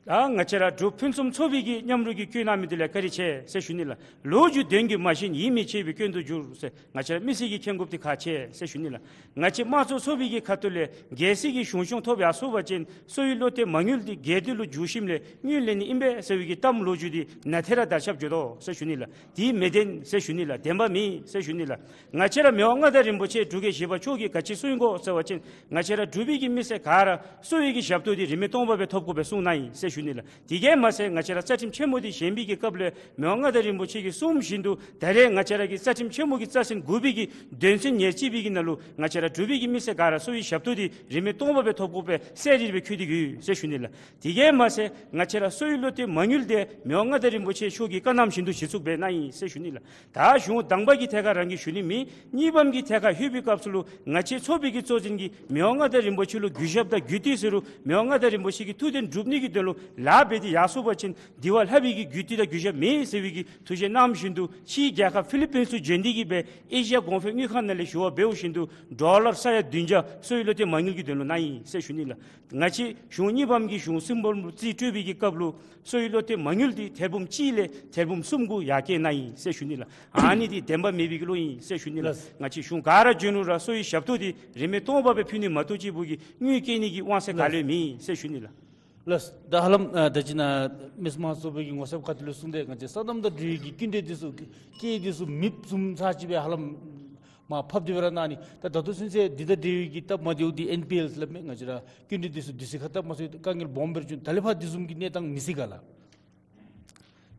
ད་ང་བཅས་ར་འབྲུག་ཕུན་སུམ་ཚོགས་པའི་གི་མཉམ་རོགས་ཀྱིས་བསྐྱོན་གནང་མི་འདི་ལུ་བཀའ་དྲིན་ཆེ་ཟེར་ཞུ་ནི་ལགས། ལོ་རྒྱུས་དོན་གྱིས་མ་ཞེན་ཡིད་མི་ཆེས་པའི་སྐྱོན་དུ་འགྱུར་ཟེར་ང་བཅས་ར་མི་སེར་གྱིས་མཁྱེན་དགོཔ་འདི་ཁག་ཆེ་ཟེར་ཞུ་ནི་ལགས། ང་བཅས་དམངས་གཙོ་ཚོགས་པའི་གི་ཁ་ཐུག་ལས་རྒྱལ་སྲིད་ཀྱི་གཞུང་སྐྱོང་ཐོབ་ཡར་སོང་པ་ཅིན་གསོ་བའི་བློ་གཏད་མ་དངུལ་འདི་སྒེར་སྡེ་ལུ་བསྒྱུར་ཞིནམ་ལས་དངུལ་ལེན་ནི་ཨིན་པས་ཟེར་བའི་གི་གཏམ་ལོ་རྒྱུས་འདི་ནང་ཐད་ར་དར་ཁྱབ་འགྱོ་དོ་ཟེར་ཞུ་ནི་ལགས། དེ་མི་བདེན་ཟེར་ཞུ་ནི་ལགས། བདེན་པ་མེད་ཟེར་ཞུ་ནི་ལགས། ང་བཅས་ར་མི་དབང་མངའ་བདག་རིན་པོ་ཆེ་འབྲུག་རྒྱལ་བཞི་པ་མཆོག་གིས་ག་ཅི་གསུངས་ཡི་གོ་ཟེར་བ་ཅིན་ང་བཅས་ར་འབྲུག་པའི་གི་མི་སེར་ག་ར་གསོ་བའི་གི་ཞབས་ཏོག་འདི་རིན་མེད་སྟོང་པ་སྦེ་ཐོབ་དགོ་པའི་གསུངས་གནང་ཡི་ཟེར་ཞུ་ནི་ལགས། དེ་གིས་མ་ཚད་ང་བཅས་ར་རྩ་ཁྲིམས་ཆེན་མོ་འདི་བཞེངས་པའི་གི་སྐབས་ལུ་མི་དབང་མངའ་བདག་རིན་པོ་ཆེ་གིས་གསུངམ་བཞིན་དུ་ད་རེས་ང་བཅས་ར་གི་རྩ་ཁྲིམས་ཆེན་མོ་གི་རྩ་ཚན་དགུ་པའི་གི་དོན་ཚན་ཉེར་གཅིག་པའི་གི་ནང་ལུ་ང་བཅས་ར་འབྲུག་པའི་གི་མི་སེར་ག་ར་གསོ་བའི་ཞབས་ཏོག་འདི་རིན་མེད་སྟོང་པ་སྦེ་ཐོབ་དགོ་པའི་གསལ་རི་རི་སྦེ་འཁོད་དེ་ཡོད་ཟེར་ཞུ་ནི་ལགས། དེ་གིས་མ་ཚད་ང་བཅས་ར་གསོ་བའི་བློ་གཏད་མ་དངུལ་འདི་མི་དབང་མངའ་བདག་རིན་པོ་ཆེ་མཆོག་གི་བཀའ་གནང་བཞིན་དུ་གཞི་བཙུགས་འབད་གནང་ཡི་ཟེར་ཞུ་ནི་ལགས། ད་གཞུང་དང་པ་གི་ཐད་ཁར་རང་གིས་ཞུ་ནི་མེད། གཉིས་པམ་གི་ཐད་ཁར་ལྷོད་པའི་སྐབས་སུ་ལུ་ང་བཅས་ཚོགས་པའི་གི་གཙོ་འཛིན་གྱིས་མི་དབང་མངའ་བདག་རིན་པོ་ཆེ་ལུ་གུས་ཞབས་དང་གུས་བཏུད་ཟེར་རུང་མི་དབང་མངའ་བདག་རིན་པོ་ཆེ་གི་ཐུགས་འདུན་སྒྲུབ་ནི་གི་དོན་ལུ་ལཱ་འབད་དེ་ཡར་སོང་པ་ཅིན་དེ་བ་ལྷག་པའི་གི་གུས་བཏུད་དང་གུས་ཞབས་མེད་ཟེར་བའི་གི་ཐུགས་བཞེད་གནང་བཞིན་དུ་ཕྱིའི་རྒྱལ་ཁབ་ཕི་ལི་པིན་ཚུ་བྱོན་ཏེ་གིས་སྦེ་ཨེ་ཤི་ཡ་གོང་འཕེལ་དངུལ་ཁང་ནང་ལས་ཞུ་བ་འབདཝ་བཞིན་དུ་ཌོ་ལར་ས་ཡ་བདུན་བརྒྱ་གསོ་བའི་བློ་གཏད་མ་དངུལ་གྱི་དོན་ལུ་གནང་ཡི་ཟེར་ཞུ་ནི་ལགས། ང་བཅས་གཞུང་གཉིས་པམ་གྱིས་གཞུང་གསུམ་པམ་ལུ་རྩིས་སྤྲོད་པའི་གི་སྐབས་ལུ་གསོ་བའི་བློ་གཏད་མ་དངུལ་འདི་ཐེར་འབུམ་གཅིག་ལས་ཐེར་འབུམ་གསུམ་གུ་ཡར་བསྐྱེད་གནང་ཡི་ཟེར་ཞུ་ནི་ལགས། ཨ་ནི་འདི་བདེན་པ་མེད་པའི་གི་བློ་ཨིན་ཟེར་ཞུ་ནི་ལགས། ལགས། ང་བཅས་གཞུང་ག་ར་བྱོན་རུང་ར་གསོ་བའི་ཞབས་ཏོག་འདི་རིན་མེད་སྟོང་པ་སྦེ་ཕུལ་ནི་མ་གཏོགས་གཅིག་པུ་གིས་དངུལ་བསྐྱེད་ནི་གི་དབང་ཚད་ག་ལུ་ཡང་མེད་ཟེར་ཞུ་ནི་ལགས། ལགས། ད་ཧ་ལམ་ཨ་ད་ཅི་ནཱ་མི་སེར་དམངས་གཙོ་པའི་གི་ངོ་ཚབ་ཁ་ཐུག་ལས་གསུངས་ཏེ་ང་བཅས་སོ་ནམ་དང་འབྲེལ་བའི་གི་སྐྱིན་འགྲུལ་འདི་ཚུ་སྐྱེད་འདི་ཚུ་མེདཔ་བཟུམ་ཚར་ཅིག་སྦེ་ཧ་ལམ་མར་ཕབ་སྟེ་སྦེ་ར་གནང་ནི། ད་ད་ལྟོ་ཚུན་ཚོད་འདི་དང་འབྲེལ་བའི་གི་སྟབས་མ་བདེཝ་འདི་ཨེན་པི་ཨེལ་སླབ་མི་ང་བཅས་ར་སྐྱིན་འགྲུལ་འདི་ཚུ་དུས་ཚོད་ཁར་བཏབ་མ་ཚུགས་དཀའ་ངལ་སྦོམ་སྦེ་ར་བྱུང་། ད་ལས་ཕར་འདི་བཟུམ་གྱི་གནས་སྟངས་མི་སྲིད་ག་ལགས།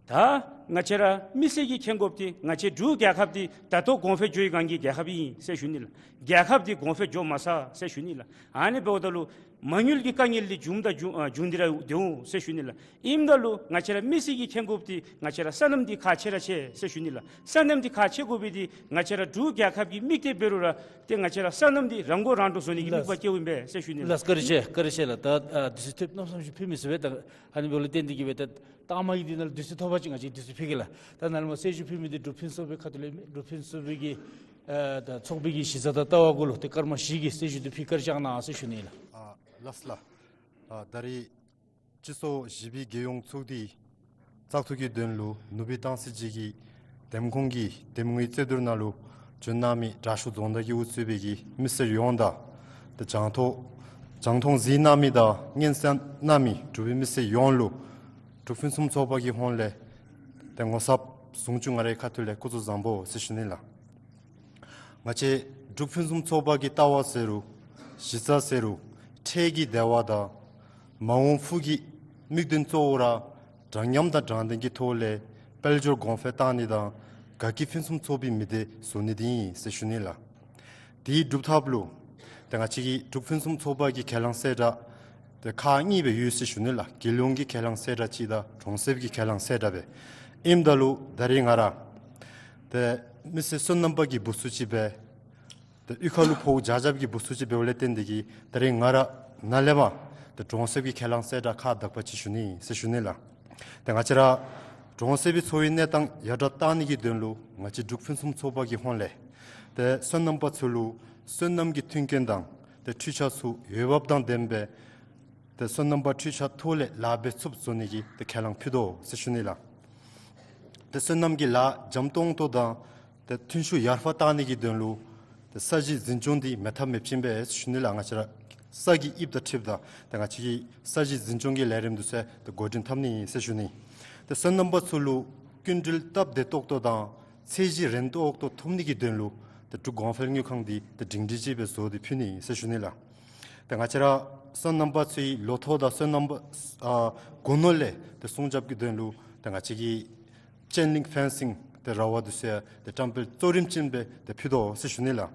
ད་ང་བཅས་ར་མི་སེར་གྱིས་མཁྱེན་དགོཔ་འདི་ང་བཅས་འབྲུག་རྒྱལ་ཁབ་འདི་ད་ལྟོ་གོང་འཕེལ་འགྱོ་བའི་སྒང་གི་རྒྱལ་ཁབ་ཨིན་ཟེར་ཞུ་ནི་ལགས། རྒྱལ་ཁབ་འདི་གོང་འཕེལ་འགྱོ་མ་ཚར་ཟེར་ཞུ་ནི་ལགས། ཨ་ནི་འབདཝ་ད་ལུ་མ་དངུལ་གྱི་དཀའ་ངལ་འདི་བྱུངམ་ད་བྱུང་ཨ་བྱུང་སྟེ་ར་འདུག་ཟེར་ཞུ་ནི་ལགས། ཨིནམ་ད་ལུ་ང་བཅས་ར་མི་སེར་གྱིས་མཁྱེན་དགོཔ་འདི་ང་བཅས་ར་སོ་ནམ་འདི་ཁག་ཆེ་ར་ཆེ་ཟེར་ཞུ་ནི་ལགས། སོ་ནམ་འདི་ཁག་ཆེ་དགོ་པའི་འདི་ང་བཅས་ར་འབྲུག་རྒྱལ་ཁབ་ཀྱི་དམིགས་གཏད་འབད་རུང་ར་ཏེ་ང་བཅས་ར་སོ་ནམ་འདི་རང་མགོ་རང་འདྲོངས་བཟོ་ནི་གི་དམིགས་པ་བསྐྱེདཔ་ཨིན་པས་ཟེར་ཞུ་ནི་ལགས། ལགས་བཀའ་དྲིན་ཆེ་བཀའ་དྲིན་ཆེ་ལགས། ད་ཨ་དུས་ཚོད་ཐེབས་གནམ་མེད་ས་མེད་ཅིག་ཕུལ་མི་ཚུགས་པས། ད་ཨ་ནི་འབདཝ་ལས་བརྟེན་ཏེ་གིས་སྦེ་ད་ལྟག་མ་གི་འདི་ནང་ལུ་དུས་ཚོད་ཐོབ་པ་ཅིན་ང་བཅས་དུས་ཚོད་ཕུལ་གེ་ལགས། ད་ནཱ་ལས་མར་གསལ་ཞུ་ཕུལ་མི་འདི་འབྲུག་ཕུན་སུམ་ཚོགས་པའི་ཁ་ཐུག་ལས་འབྲུག་ཕུན་སུམ་ཚོགས་པའི་གི་ཨ་ད་ཚོགས་པའི་གི་གཞི་རྩ་དང་ལྟ་བ་གུ་ལུ་ཏེ་སྐར་མ་བཞི་གི་གསལ་ཞུ་འདི་ཕུལ་བཀའ་དྲིན་བསྐྱང་གནང་ཟེར་ཞུ་ནི་ལགས། ཨ་ལགས་ལགས། ཨ་ད་རེས་སྤྱི་ཚོགས་བཞི་པའི་རྒྱལ་ཡོངས་ཚོགས་འདུའི་བཙག་འཐུ་གི་དོན་ལུ་ནུབ་སྦིས་སྟང་སི་སྦྱིས་ཀྱི་འདེམས་ཁོངས་ཀྱི་འདེམས་ངོའི་རྩོད་བསྡུར་ནང་ལུ་བྱོན་གནང་མི་དྲག་ཤོས་རྫོང་བདག་གིས་དབུ་གཙོས་པའི་གི་མི་སེར་ཡོངས་དང་ཏེ་རྒྱང་མཐོང་རྒྱང་མཐོང་གཟིགས་གནང་མི་དང་སྙན་གསན་གནང་མི་འབྲུག་པའི་མི་སེར་ཡོངས་ལུ་འབྲུག་ཕུན་སུམ་ཚོགས་པ་གི་ཧོངས་ལས་ཏེ་ངོ་ཚབ་ཟུང་འཇུག་ང་རའི་ཁ་ཐུག་ལས་སྐུ་གཟུགས་བཟང་པོ་ཟེར་ཞུ་ནི་ལགས། ང་བཅས་འབྲུག་ཕུན་སུམ་ཚོགས་པ་གི་ལྟ་བ་ཟེར་རུང་གཞི་རྩ་ཟེར་རུང་འཕྲལ་གྱི་བདེ་བ་དང་མ་འོངས་ཕུགས་ཀྱི་དམིགས་དོན་གཙོ་བོ་ར་འདྲ་མཉམ་དང་དྲང་བདེན་གྱི་ཐོག་ལས་དཔལ་འབྱོར་གོང་འཕེལ་གཏང་ནི་དང་དགའ་སྐྱིད་ཕུན་སུམ་ཚོགས་པའི་མི་སྡེ་བཟོ་ནི་འདི་ཨིན་ཟེར་ཞུ་ནི་ལགས། དེའི་སྒྲུབ་ཐབས་ལུ་ཏེ་ང་བཅས་ཀྱི་འབྲུག་ཕུན་སུམ་ཚོགས་པ་གི་ཁས་བླངས་གསལ་བསྒྲགས་ཏེ་ཁག་གཉིས་སྦེ་ཡོད་ཟེར་ཞུ་ནི་ལགས། རྒྱལ་ཡོངས་ཀྱི་ཁས་བླངས་གསལ་བསྒྲགས་གཅིག་དང་གྲོང་གསེབ་ཀྱི་ཁས་བླངས་གསལ་བསྒྲགས་སྦེ། ཨིནམ་ད་ལུ་ད་རེས་ང་ར་ཏེ་མི་སེར་སོ་ནམ་པ་གི་བུ་ཚུ་ཅིག་སྦེ་ཏེ་གཡུས་ཁ་ལུ་ཕོཝ་རྒྱགས་རྐྱབ་ཀྱི་བུ་ཚུ་ཅིག་འབདཝ་ལས་བརྟེན་ཏེ་གིས་ད་རེས་ང་ར་ནཱ་ལས་མར་ཏེ་གྲོང་གསེབ་ཀྱི་ཁས་བླངས་གསལ་བསྒྲགས་ཁག་དག་པ་ཅིག་ཞུ་ནི་ཟེར་ཞུ་ནི་ལགས། ཏེ་ང་བཅས་ར་གྲོང་གསེབ་ཀྱི་འཚོ་བའི་གནས་སྟངས་ཡར་དྲག་གཏང་ནི་གི་དོན་ལུ་ང་བཅས་འབྲུག་ཕུན་སུམ་ཚོགས་པ་གི་ཧོངས་ལས་ཏེ་སོ་ནམ་པ་ཚུ་ལུ་སོ་ནམ་གྱི་མཐུན་རྐྱེན་དང་ འཕྲུལ་ཆས་ཚུ་འོས་འབབ་དང་ལྡནམ་སྦེ་ཏེ་སོ་ནམ་པ་འཕྲུལ་ཆས་ཐོག་ལས་ལཱ་འབད་ཚུགསཔ་བཟོ་ནི་གི་ཏེ་ཁས་བླངས་ཕུལ་དོ་ཟེར་ཞུ་ནི་ལགས། ཏེ་སོ་ནམ་གྱི་ལཱ་འཇམ་ཏོང་ཏོ་དང་ཏེ་ཐོན་ཤུགས་ཡར་འཕར་བཏང་ནི་གི་དོན་ལུ་ཏེ་ས་གཞི་འཛིན་སྐྱོང་འདི་མེད་ཐབས་མེདཔ་ཅིག་ཨིན་པས་ཟེར་ཞུ་ནི་ལགས། ང་བཅས་ར་ས་གི་དབྱིབས་དང་འཁྲིལཝ་ད་ཏེ་ང་བཅས་ཀྱི་ས་གཞི་འཛིན་སྐྱོང་གི་ལས་རིམ་འདི་ཚུ་ཏེ་འགོ་འདྲེན་འཐབ་ནི་ཨིན་ཟེར་ཞུ་ནི། ཏེ་སོ་ནམ་པ་ཚུ་ལུ་སྐྱིན་འགྲུལ་སྟབས་བདེ་ཏོག་ཏོ་དང་ཚད་གཞི་རན་ཏོག་ཏོ་ཐོབ་ནི་གི་དོན་ལུ་ཏེ་འབྲུག་གོང་འཕེལ་དངུལ་ཁང་འདི་ཏེ་སྒྲིང་སྒྲི་ཅིག་སྦེ་བཟོ་སྟེ་ཕུལ་ནི་ཟེར་ཞུ་ནི་ལགས། ཏེ་ང་བཅས་ར་སོ་ནམ་པ་ཚུའི་ལོ་ཐོག་དང་སོ་ནམ་པ་ཨ་སྒོ་ནོར་ལས་ཏེ་སྲུང་སྐྱོབ་ཀྱི་དོན་ལུ་ཏེ་ང་བཅས་ཀྱིས་ཅེན་ལིང་ཕེན་སིང་ཏེ་ར་བ་འདི་ཚུ་ཡང་ཏེ་བཀྲམ་སྤེལ་གཙོ་རིམ་ཅན་སྦེ་ཏེ་ཕུལ་དོ་ཟེར་ཞུ་ནི་ལགས།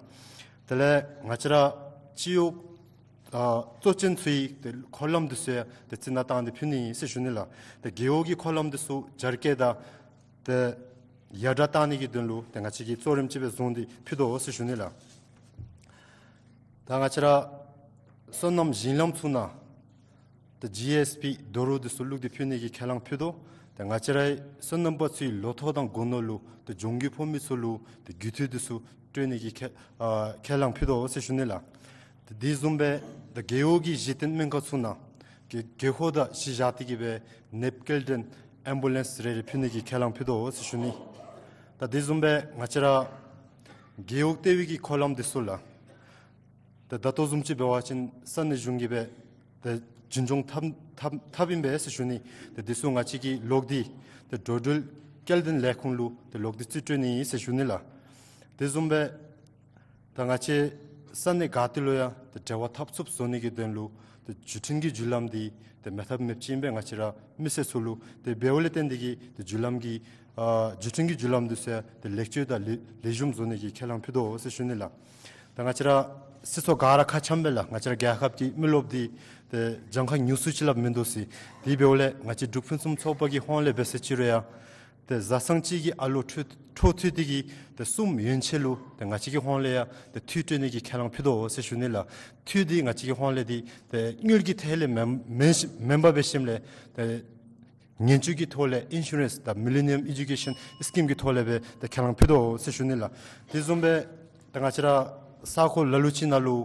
དེ་ལས་ང་བཅས་ར་སྤྱི་གཡོག་ཨ་གཙོ་ཅན་ཚུའི་ཏེ་འཁོར་ལམ་འདི་ཚུ་ཡང་ཏེ་རྩི་ནག་བཏང་སྟེ་ཕུལ་ནི་ཟེར་ཞུ་ནི་ལགས། ཏེ་རྒེད་འོག་གི་འཁོར་ལམ་འདི་ཚུ་འཇར་སྐྱེད་དང་ཏེ་ཡར་དྲག་བཏང་ནི་གི་དོན་ལུ་ཏེ་ང་བཅས་ཀྱིས་གཙོ་རིམ་ཅིག་སྦེ་བཟུང་སྟེ་ཕུལ་དོ་ཟེར་ཞུ་ནི་ལགས། ད་ང་བཅས་ར་སོ་ནམ་ཞིང་ལམ་ཚུ་ནང་ཏེ་ཇི་ཨེསི་བི་རྡོ་རུག་འདི་ཚུ་བླུགས་ཏེ་ཕུལ་ནི་གི་ཁས་བླངས་ཕུལ་དོ། ཏེ་ང་བཅས་ར་སོ་ནམ་པ་ཚུའི་ལོ་ཐོག་དང་སྒོ་ནོར་ལུ་ཏེ་ལྗོངས་རྒྱུ་ཕོག་མི་ཚུ་ལུ་ཏེ་རྒུད་འཐུས་འདི་ཚུ་སྤྲོད་ནི་གི་ཁས་ཨ་ཁས་བླངས་ཕུལ་དོ་ཟེར་ཞུ་ནི་ལགས། ཏེ་དེ་བཟུམ་སྦེ་ཏེ་རྒེད་འོག་གི་གཞི་རྟེན་སྨན་ཁང་ཚུ་ནང་གི་རྒེད་འོག་དང་གཞི་བཞག་སྟེ་གི་སྦེ་ནདཔ་སྐྱེལ་འདྲེན་ཨེམ་བུ་ལེནསི་རེ་རེ་ཕུལ་ནི་གི་ཁས་བླངས་ཕུལ་དོ་ཟེར་ཞུ་ནི། ད་དེ་བཟུམ་སྦེ་ང་བཅས་ར་རྒེད་འོག་ལྟེ་བའི་གི་འཁོར་ལམ་འདི་ཚུ་ལགས། ད་ད་ལྟོ་བཟུམ་ཅིག་འབད་བ་ཅིན་ས་གནས་གཞུང་གིས་སྦེ་ཏེ་རྒྱུན་སྐྱོང་འཐབ་འཐབ་འཐབ་ཨིན་པས་ཟེར་ཞུ་ནི། ཏེ་འདི་ཚུ་ང་བཅས་ཀྱིས་ལོག་སྟེ་ཏེ་འགྲོ་འགྲུལ་སྐྱེལ་འདྲེན་ལས་ཁུངས་ལུ་ཏེ་ལོག་སྟེ་རྩིས་སྤྲོད་ནི་ཨིན་ཟེར་ཞུ་ནི་ལགས། དེ་བཟུམ་སྦེ་ད་ང་བཅས་ས་གནས་ག་ཏེ་ལུ་ཡང་ཏེ་འབྲེལ་བ་འཐབ་ཚུགསཔ་བཟོ་ནི་གི་དོན་ལུ་ཏེ་བརྒྱུད་འཕྲིན་གྱི་བརྒྱུད་ལམ་འདི་ཏེ་མེད་ཐབས་མེདཔ་ཅིག་ཨིན་པས། ང་བཅས་ར་མི་སེར་ཚུ་ལུ་ཏེ་འབདཝ་ལས་བརྟེན་ཏེ་གི་ཏེ་བརྒྱུད་ལམ་གྱི་ཨ་བརྒྱུད་འཕྲིན་གྱི་བརྒྱུད་ལམ་འདི་ཚུ་ཡང་ཏེ་ལེགས་བཅོས་དང་ལེགས་ལེགས་ཤོམ་བཟོ་ནི་གི་ཁས་བླངས་ཕུལ་དོ་ཟེར་ཞུ་ནི་ལགས། ད་ང་བཅས་ར་སྲིད་ཚོགས་ག་ར་ཁ་འཆམ་སྦེ་ལགས། ང་བཅས་ར་རྒྱལ་ཁབ་ཀྱི་མི་རློབས་འདི་ཏེ་གྱངས་ཁ་ཉུང་སུ་ཅིག་ལས་མིན་འདུག་ཟེར། དེ་འབདཝ་ལས་ང་བཅས་འབྲུག་ཕུན་སུམ་ཚོགས་པ་གི་ཧོངས་ལས་འབད་ཟེར་ཅི་རུང་ཡང་ཏེ་བཟའ་ཚང་གཅིག་གི་ཨ་ལོ་འཕྲོ་འཕྲོ་མཐུད་དེ་གི་ཏེ་གསུམ་ཡན་ཆད་ལུ་ཏེ་ང་བཅས་ཀྱི་ཧོངས་ལས་ཡང་ཏེ་འཐུས་སྤྲོད་ནི་གི་ཁས་བླངས་ཕུལ་དོ་ཟེར་ཞུ་ནི་ལགས། འཐུས་འདི་ང་བཅས་ཀྱི་ཧོངས་ལས་འདི་ཏེ་དངུལ་གྱི་ཐད་ལས་མེན་མེན་མེན་པར་འབད་ཞིནམ་ལས་ཏེ་ངན་བྱུས་ཀྱི་ཐོག་ལས་ཨིན་ཤུ་རེནསི་དང་མི་ལེ་ནི་ཡམ་ཨེ་ཌུ་ཀེ་ཤཱན་སི་ཀིམ་གྱི་ཐོག་ལས་སྦེ་ཏེ་ཁས་བླངས་ཕུལ་དོ་ཟེར་ཞུ་ནི་ལགས། དེ་བཟུམ་སྦེ་ཏེ་ང་བཅས་ར་ས་ཁོངས་ལ་ལུ་ཅིག་ནང་ལུ་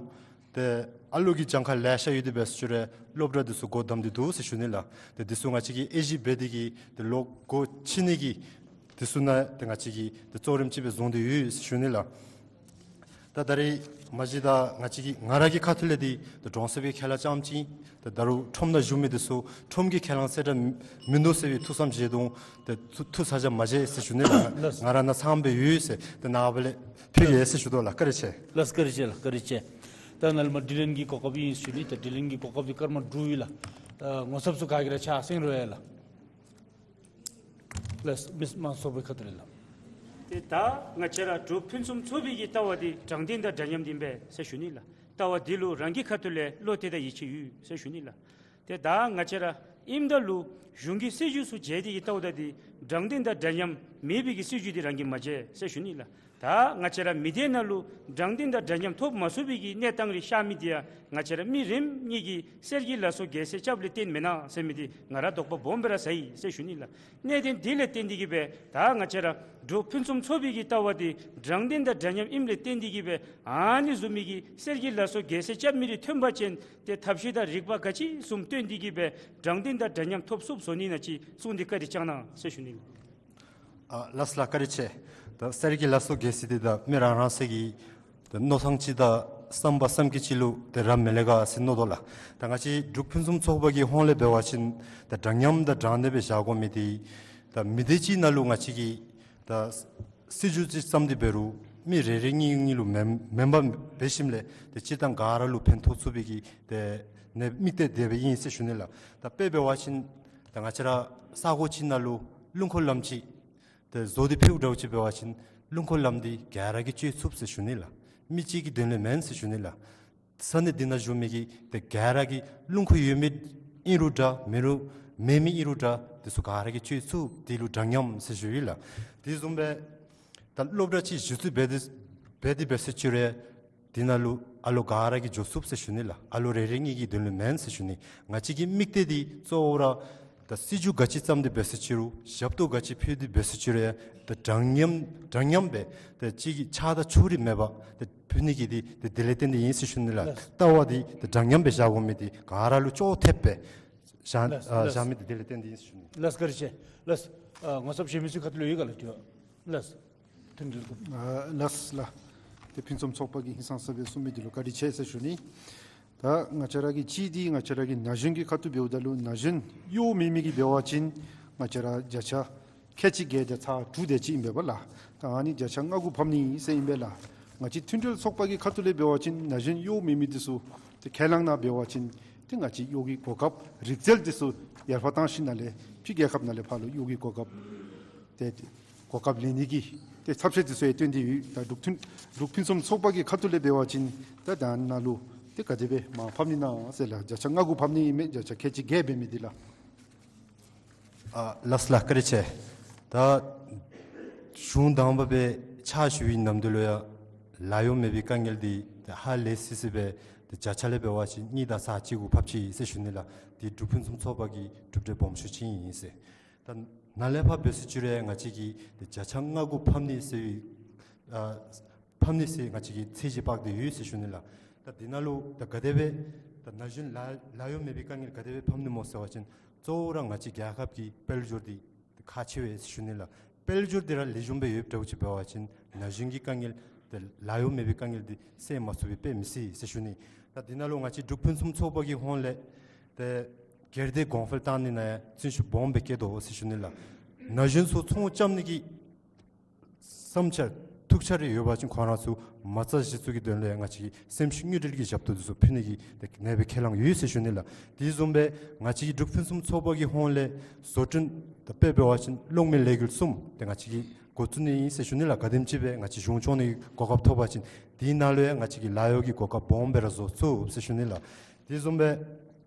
ཏེ་ཨ་ལོ་གི་གྱངས་ཁ་ལེ་ཤ་ཡོད་དེ་འབད་ཟེར་ཅི་རུང་སློབ་གྲྭ་འདི་ཚུ་སྒོ་བསྡམས་ཏེ་འདུག་ཟེར་ཞུ་ནི་ལགས། ཏེ་འདི་ཚུ་ང་བཅས་ཀྱིས་དབྱེ་ཞིབ་འབད་དེ་གི་ཏེ་ལོག་སྒོ་ཕྱེ་ནི་གི་འདི་ཚུ་ནང་ཏེ་ང་བཅས་ཀྱིས་ཏེ་གཙོ་རིམ་ཅིག་སྦེ་བཟུང་སྟེ་ཡོད་ཟེར་ཞུ་ནི་ལགས། ད་ད་རེས་མ་གཞི་ད་ང་བཅས་ཀྱི་ང་ར་གི་ཁ་ཐུག་ལས་འདི་ད་གྲོང་གསེབ་ཀྱི་ཁེ་ལས་རྐྱངམ་ཅིག་ད་ད་རུང་ཁྲོམ་ནང་བཞུགས་མི་འདི་ཚུ་ཁྲོམ་གྱི་ཁས་བླངས་གསལ་བསྒྲགས་མིན་འདུག་ཟེར་བའི་ཐུགས་བསམ་བཞེས་དོ། ཏེ་ཐུགས་ཐུགས་ཚ་གྱང་མ་བཞེས་ཟེར་ཞུ་ནི་ལགས། ལགས། ང་ར་ནཱ་ཚངམ་སྦེ་ཡོད་ཟེར་ཏེ་ནངས་པ་ལས་ཕུལ་གེ་ཟེར་ཞུ་དོ་ལགས། བཀའ་དྲིན་ཆེ། ལགས་བཀའ་དྲིན་ཆེ་ལགས། བཀའ་དྲིན་ཆེ། ད་ནཱ་ལས་མར་དྲི་ལན་གྱི་གོ་སྐབས་ཨིན་ཞུ་ནི། ད་དྲི་ལན་གྱི་གོ་སྐབས་འདི་སྐར་མ་དྲུག་ཨིན་ལགས། ད་ངོ་ཚབ་ཚུ་ག་གིས་ར་ཕྱག་སེང་རོགས་ཡ་ལགས། ལགས་མི་མང་ཚོགས་པའི་ཁ་ཐུག་ལས་ལགས། ཏེ་ད་ང་བཅས་ར་འབྲུག་ཕུན་སུམ་ཚོགས་པའི་གི་ལྟ་བ་འདི་དྲང་བདེན་དང་འདྲ་མཉམ་འདི་ཨིན་པས་ཟེར་ཞུ་ནི་ལགས། ལྟ་བ་འདི་ལུ་རང་གི་ཁ་ཐུག་ལས་བློ་གཏད་དང་ཡིད་ཆེས་ཡོད་ཟེར་ཞུ་ནི་ལགས། ཏེ་ད་ང་བཅས་ར་ཨིནམ་ད་ལུ་གཞུང་གི་སྲིད་བྱུས་ཚུ་མཇལ་ཏེ་གི་ལྟཝ་ད་འདི་དྲང་བདེན་དང་འདྲ་མཉམ་མེད་པའི་གི་སྲིད་བྱུས་འདི་རང་གིས་མ་མཇལ་ཟེར་ཞུ་ནི་ལགས། ད་ང་བཅས་ར་མི་སྡེ་ནང་ལུ་དྲང་བདེན་དང་འདྲ་མཉམ་ཐོབ་མ་ཚུགས་པའི་གི་གནས་སྟངས་རེ་ཤར་མི་འདི་ཡང་ང་བཅས་ར་མི་རེ་གཉིས་ཀྱིས་གསེར་གྱི་ལ་སོགས་རྒྱལ་སྲིད་རྐྱབ་ལས་བརྟེན་མེན་ན་ཟེར་མི་འདི་ང་ར་དོགས་པ་སྦོམ་སྦེ་ར་ཟ་ཡི་ཟེར་ཞུ་ནི་ལགས། གནད་དོན་འདི་ལས་བརྟེན་ཏེ་གི་སྦེ་ད་ང་བཅས་ར་འབྲུག་ཕུན་སུམ་ཚོགས་པའི་གི་ལྟ་བ་འདི་དྲང་བདེན་དང་འདྲ་མཉམ་ཨིནམ་ལས་བརྟེན་ཏེ་གི་སྦེ་ཨ་ནི་བཟུམ་མའི་གི་གསེར་གྱི་ལ་སོགས་རྒྱལ་སྲིད་རྐྱབ་མི་རེ་ཐོན་པ་ཅིན་ཏེ་ཐབས་ཤེས་དང་རིག་པ་ག་ཅི་བཟུམ་བཏོན་ཏེ་གི་སྦེ་དྲང་བདེན་དང་འདྲ་མཉམ་ཐོབ་ཚུགསཔ་བཟོ་ནི་ན་ཅིག་གསུངས་ཏེ་བཀའ་དྲིན་བསྐྱང་གནང་ཟེར་ཞུ་ནི་ལགས། ཨ་ལགས་ལགས། བཀའ་དྲིན་ཆེ། ད་གསེར་གྱི་ལ་སོགས་རྒྱལ་སྲིད་འདི་ད་མི་རང་རང་སོའི་གི་ད་མནོ་ཐངས་ཅིག་དང་བསམ་པ་བསམ་གྱིས་ཅིག་ལུ་ཏེ་རག་མི་ལེ་ག་ཟེར་མནོ་དོ་ལགས། ད་ང་བཅས་འབྲུག་ཕུན་སུམ་ཚོགས་པ་གི་ཧོངས་ལས་འབད་བ་ཅིན་ད་འདྲ་མཉམ་དང་དྲང་བདེན་སྦེ་བཞག་དགོ་མི་འདི་ད་མི་སྡེ་ཅིག་ནང་ལུ་ང་བཅས་ཀྱིས་ད་སྲིད་བྱུས་ཅིག་བརྩམས་ཏེ་འབད་རུང་མི་རེ་རེ་གཉིས་གཉིས་ལུ་མེན་མེན་པར་འབད་ཞིནམ་ལས་ཏེ་སྤྱིར་བཏང་ག་ར་ལུ་ཕན་ཐོགས་ཚུགས་པའི་གི་ཏེ་ནི་དམིགས་གཏད་དེ་སྦེ་ཨིན་ཟེར་ཞུ་ནི་ལགས། ད་དཔེ་འབད་བ་ཅིན་ད་ང་བཅས་ར་ས་གོ་ཅིག་ནང་ལུ་རླུང་འཁོར་ལམ་ཅིག་ཏེ་བཟོ་སྟེ་ཕུལཝ་འདྲཝ་ཅིག་འབད་བ་ཅིན་རླུང་འཁོར་ལམ་འདི་ག་ར་གིས་སྤྱོད་ཚུགསཔ་ཟེར་ཞུ་ནི་ལགས། མི་གཅིག་གི་དོན་ལས་མེན་ཟེར་ཞུ་ནི་ལགས། ས་གནས་འདི་ནང་བཞུགས་མི་གི་ཏེ་ག་ར་གིས་རླུང་འཁོར་ཡོད་མི་ཨིན་རུང་འདྲ་མེད་རུང་མེད་མི་ཨིན་རུང་འདྲ་འདི་ཚུ་ག་ར་གིས་སྤྱོད་ཚུགསཔ་འདི་ལུ་འདྲ་མཉམ་ཟེར་ཞུ་ཡི་ལགས། དེ་བཟུམ་སྦེ་ད་སློབ་གྲྭ་ཅིག་གཞི་བཙུགས་འབད་དེ་འབད་དེ་འབད་ཟེར་ཅི་རུང་འདི་ནང་ལུ་ཨ་ལོ་ག་ར་གིས་འགྱོ་ཚུགསཔ་ཟེར་ཞུ་ནི་ལགས། ཨ་ལོ་རེ་རེ་གཉིས་ཀྱི་དོན་ལུ་མེན་ཟེར་ཞུ་ནི། ང་བཅས་ཀྱི་དམིགས་གཏད་འདི་གཙོ་བོ་ར་ ད་སྲིད་བྱུས་ག་ཅི་བརྩམས་ཏེ་འབད་ཟེར་ཅི་རུང་ཞབས་ཏོག་ག་ཅི་ཕུལ་ཏེ་འབད་ཟེར་ཅི་རུང་ཡང་ད་འདྲ་མཉམ་འདྲ་མཉམ་སྦེ་ད་གཅིག་གིས་ཆག་དང་ཕྱོགས་རིས་མེད་པར་ད་ཕུལ་ནི་གི་འདི་ད་དེ་ལས་བརྟེན་ཏེ་ཨིན་ཟེར་ཞུ་ནི་ལགས། ལགས། ལྟ་བ་འདི་ད་འདྲ་མཉམ་སྦེ་བཞག་དགོ་མི་འདི་ག་ར་ལུ་ཅོག་འཐདཔ་སྦེ་བཞག་ལགས། ཨ་ལགས། བཞག་མི་འདི་དེ་ལས་བརྟེན་ཏེ་ཨིན་ཟེར་ཞུ་ནི། ལགས། བཀའ་དྲིན་ཆེ། ལགས། ཨ་ངོ་ཚབ་ཞུ་མི་ཚུ་ཁ་ཐུག་ལུ་ཡོད་ག་ལགས། དྲི་བ། ལགས། ཐུན་འགྲུལ་ལགས། ཨ་ལགས་ལགས། ཏེ་ཕུན་སུམ་ཚོགས་པ་གིས་ཧིང་སངས་ས་སྦེ་གསུངས་མི་འདི་ལུ་བཀའ་དྲིན་ཆེ་ཟེར་ཞུ་ནི། ད་ང་བཅས་ར་གི་གཅིག་འདི་ང་བཅས་ར་གི་ན་གཞོན་གྱི་ཁ་ཐུག་འབདཝ་ད་ལུ་ན་གཞོན་གཡོག་མེད་མི་གིས་འབད་བ་ཅིན་ང་བཅས་ར་བརྒྱ་ཆ་ཁལ་གཅིག་བརྒྱད་དང་ཚག་དྲུག་དེ་ཅིག་ཨིན་པས་ལགས། ད་ཨ་ནི་བརྒྱ་ཆ་ལྔ་དགུ་ཕབ་ནི་ཟེར་ཨིན་པས་ལགས། ང་བཅས་མཐུན་འབྲེལ་ཚོགས་པ་གི་ཁ་ཐུག་ལས་འབད་བ་ཅིན་ན་གཞོན་གཡོག་མེད་མི་འདི་ཚུ་ཏེ་ཁས་བླངས་གནང་འབད་བ་ཅིན་ཏེ་ང་བཅས་གཡོག་གི་གོ་སྐབས་རིག་རྩལ་འདི་ཚུ་ཡར་འཕར་བཏང་ཞིནམ་ལས་ཕྱི་རྒྱལ་ཁབ་ནང་ལས་ཕར་ལུ་གཡོག་གི་གོ་སྐབས་ཏེ་གོ་སྐབས་ལེན་ནི་གི་ཏེ་ཐབས་ཤེས་འདི་ཚུ་ཡང་བཏོན་ཏེ་ཡོད། ད་འབྲུག་མཐུན་འབྲུག་ཕུན་སུམ་ཚོགས་པ་གི་ཁ་ཐུག་ལས་འབད་བ་ཅིན་ད་ད་ནཱ་ལུ་ཏེ་ག་དེ་སྦེ་མར་ཕབ་ནི་ཨིན་ན་ཟེར་ལགས། བརྒྱ་ཆ་ལྔ་དགུ་ཕབ་ནི་ཨིན་མས། བརྒྱ་ཆ་ཁལ་གཅིག་བརྒྱད་འབད་མི་འདི་ལགས། ཨ་ལགས་ལགས། བཀའ་དྲིན་ཆེ། ད་གཞུང་དང་པ་སྦེ་ཕྱག་ཞུ་བའི་ནམ་དུས་ལུ་ཡང་ལཱ་གཡོག་མེད་པའི་དཀའ་ངལ་འདི་ཏེ་ཧ་ལས་སི་སི་སྦེ་ཏེ་བརྒྱ་ཆ་ལས་འབད་བ་ཅིན་གཉིས་དང་ཚག་གཅིག་གུ་ཕབ་ཅི་ཟེར་ཞུ་ནི་ལགས། འདི་འབྲུག་ཕུན་སུམ་ཚོགས་པ་གི་གྲུབ་འབྲས་སྦོམ་ཤོས་ཅིག་ཨིན་ཟེར། ད་ནཱ་ལས་ཕར་འབད་ཟེར་ཅི་རུང་ང་བཅས་ཀྱིས་ཏེ་བརྒྱ་ཆ་ལྔ་དགུ་ཕབ་ནི་ཟེར་བའི་ཨ་ཕབ་ནི་ཟེར་ང་བཅས་ཀྱིས་ཚད་གཞི་དཔག་སྟེ་ཡོད་ཟེར་ཞུ་ནི་ལགས། ད་འདི་ནང་ལུ་ད་ག་དེ་སྦེ་ད་ན་གཞོན་ལཱ་ལཱ་གཡོག་མེད་པའི་དཀའ་ངལ་ག་དེ་སྦེ་ཕབ་ནི་སྨོ་ཟེར་བ་ཅིན་གཙོ་བོ་ར་ང་བཅས་རྒྱལ་ཁབ་ཀྱི་དཔལ་འབྱོར་འདི་ཁག་ཆེ་བས་ཟེར་ཞུ་ནི་ལགས། དཔལ་འབྱོར་འདི་ར་ལེགས་ཤོམ་སྦེ་ཡོདཔ་འདྲཝ་ཅིག་འབད་བ་ཅིན་ན་གཞོན་གྱི་དཀའ་ངལ་ཏེ་ལཱ་གཡོག་མེད་པའི་དཀའ་ངལ་འདི་སེལ་མ་ཚུགས་པའི་དཔེ་མི་སྲིད་ཟེར་ཞུ་ནི། ད་འདི་ནང་ལུ་ང་བཅས་འབྲུག་ཕུན་སུམ་ཚོགས་པ་གི་ཧོངས་ལས་ཏེ་སྒེར་སྡེ་གོང་འཕེལ་བཏང་ནི་ནང་ཡང་བརྩོན་ཤུགས་སྦོམ་སྦེ་བསྐྱེད་དོ་ཟེར་ཞུ་ནི་ལགས། ན་གཞོན་ཚུ་ཚོང་རྐྱབ་ནི་གི་བསམ་འཆར་ཐུགས་འཆར་རེ་ཡོད་པ་ཅིན་ཁོང་ར་ཚུ་མ་རྩ་གཞི་བཙུགས་ཀྱི་དོན་ལུ་ཡང་ང་བཅས་ཀྱིས་སེམས་ཤུགས་དངོས་འབྲེལ་གྱི་ཞབས་ཏོག་འདི་ཚུ་ཕུལ་ནི་གི་ཏེ་ནེ་སྦེ་ཁས་བླངས་ཡོད་ཟེར་ཞུ་ནི་ལགས། དེ་བཟུམ་སྦེ་ང་བཅས་ཀྱི་འབྲུག་ཕུན་སུམ་ཚོགས་པ་གི་ཧོངས་ལས་བཟོ་སྐྲུན་ད་དཔེ་འབད་བ་ཅིན་གློག་མེ་ལས་འགུལ་གསུམ་ཏེ་ང་བཅས་ཀྱིས་འགོ་བཙུགས་ནི་ཨིན་ཟེར་ཞུ་ནི་ལགས། ག་དེམ་ཅིག་སྦེ་ང་བཅས་གཞུང་སྐྱོང་ནི་གོ་སྐབས་ཐོབ་པ་ཅིན་དེ་ནང་ལུ་ཡང་ང་བཅས་ཀྱིས་ལཱ་གཡོག་གི་གོ་སྐབས་སྦོམ་སྦེ་ར་བཟོ་ཚུགས་ཟེར་ཞུ་ནི་ལགས། དེ་བཟུམ་སྦེ་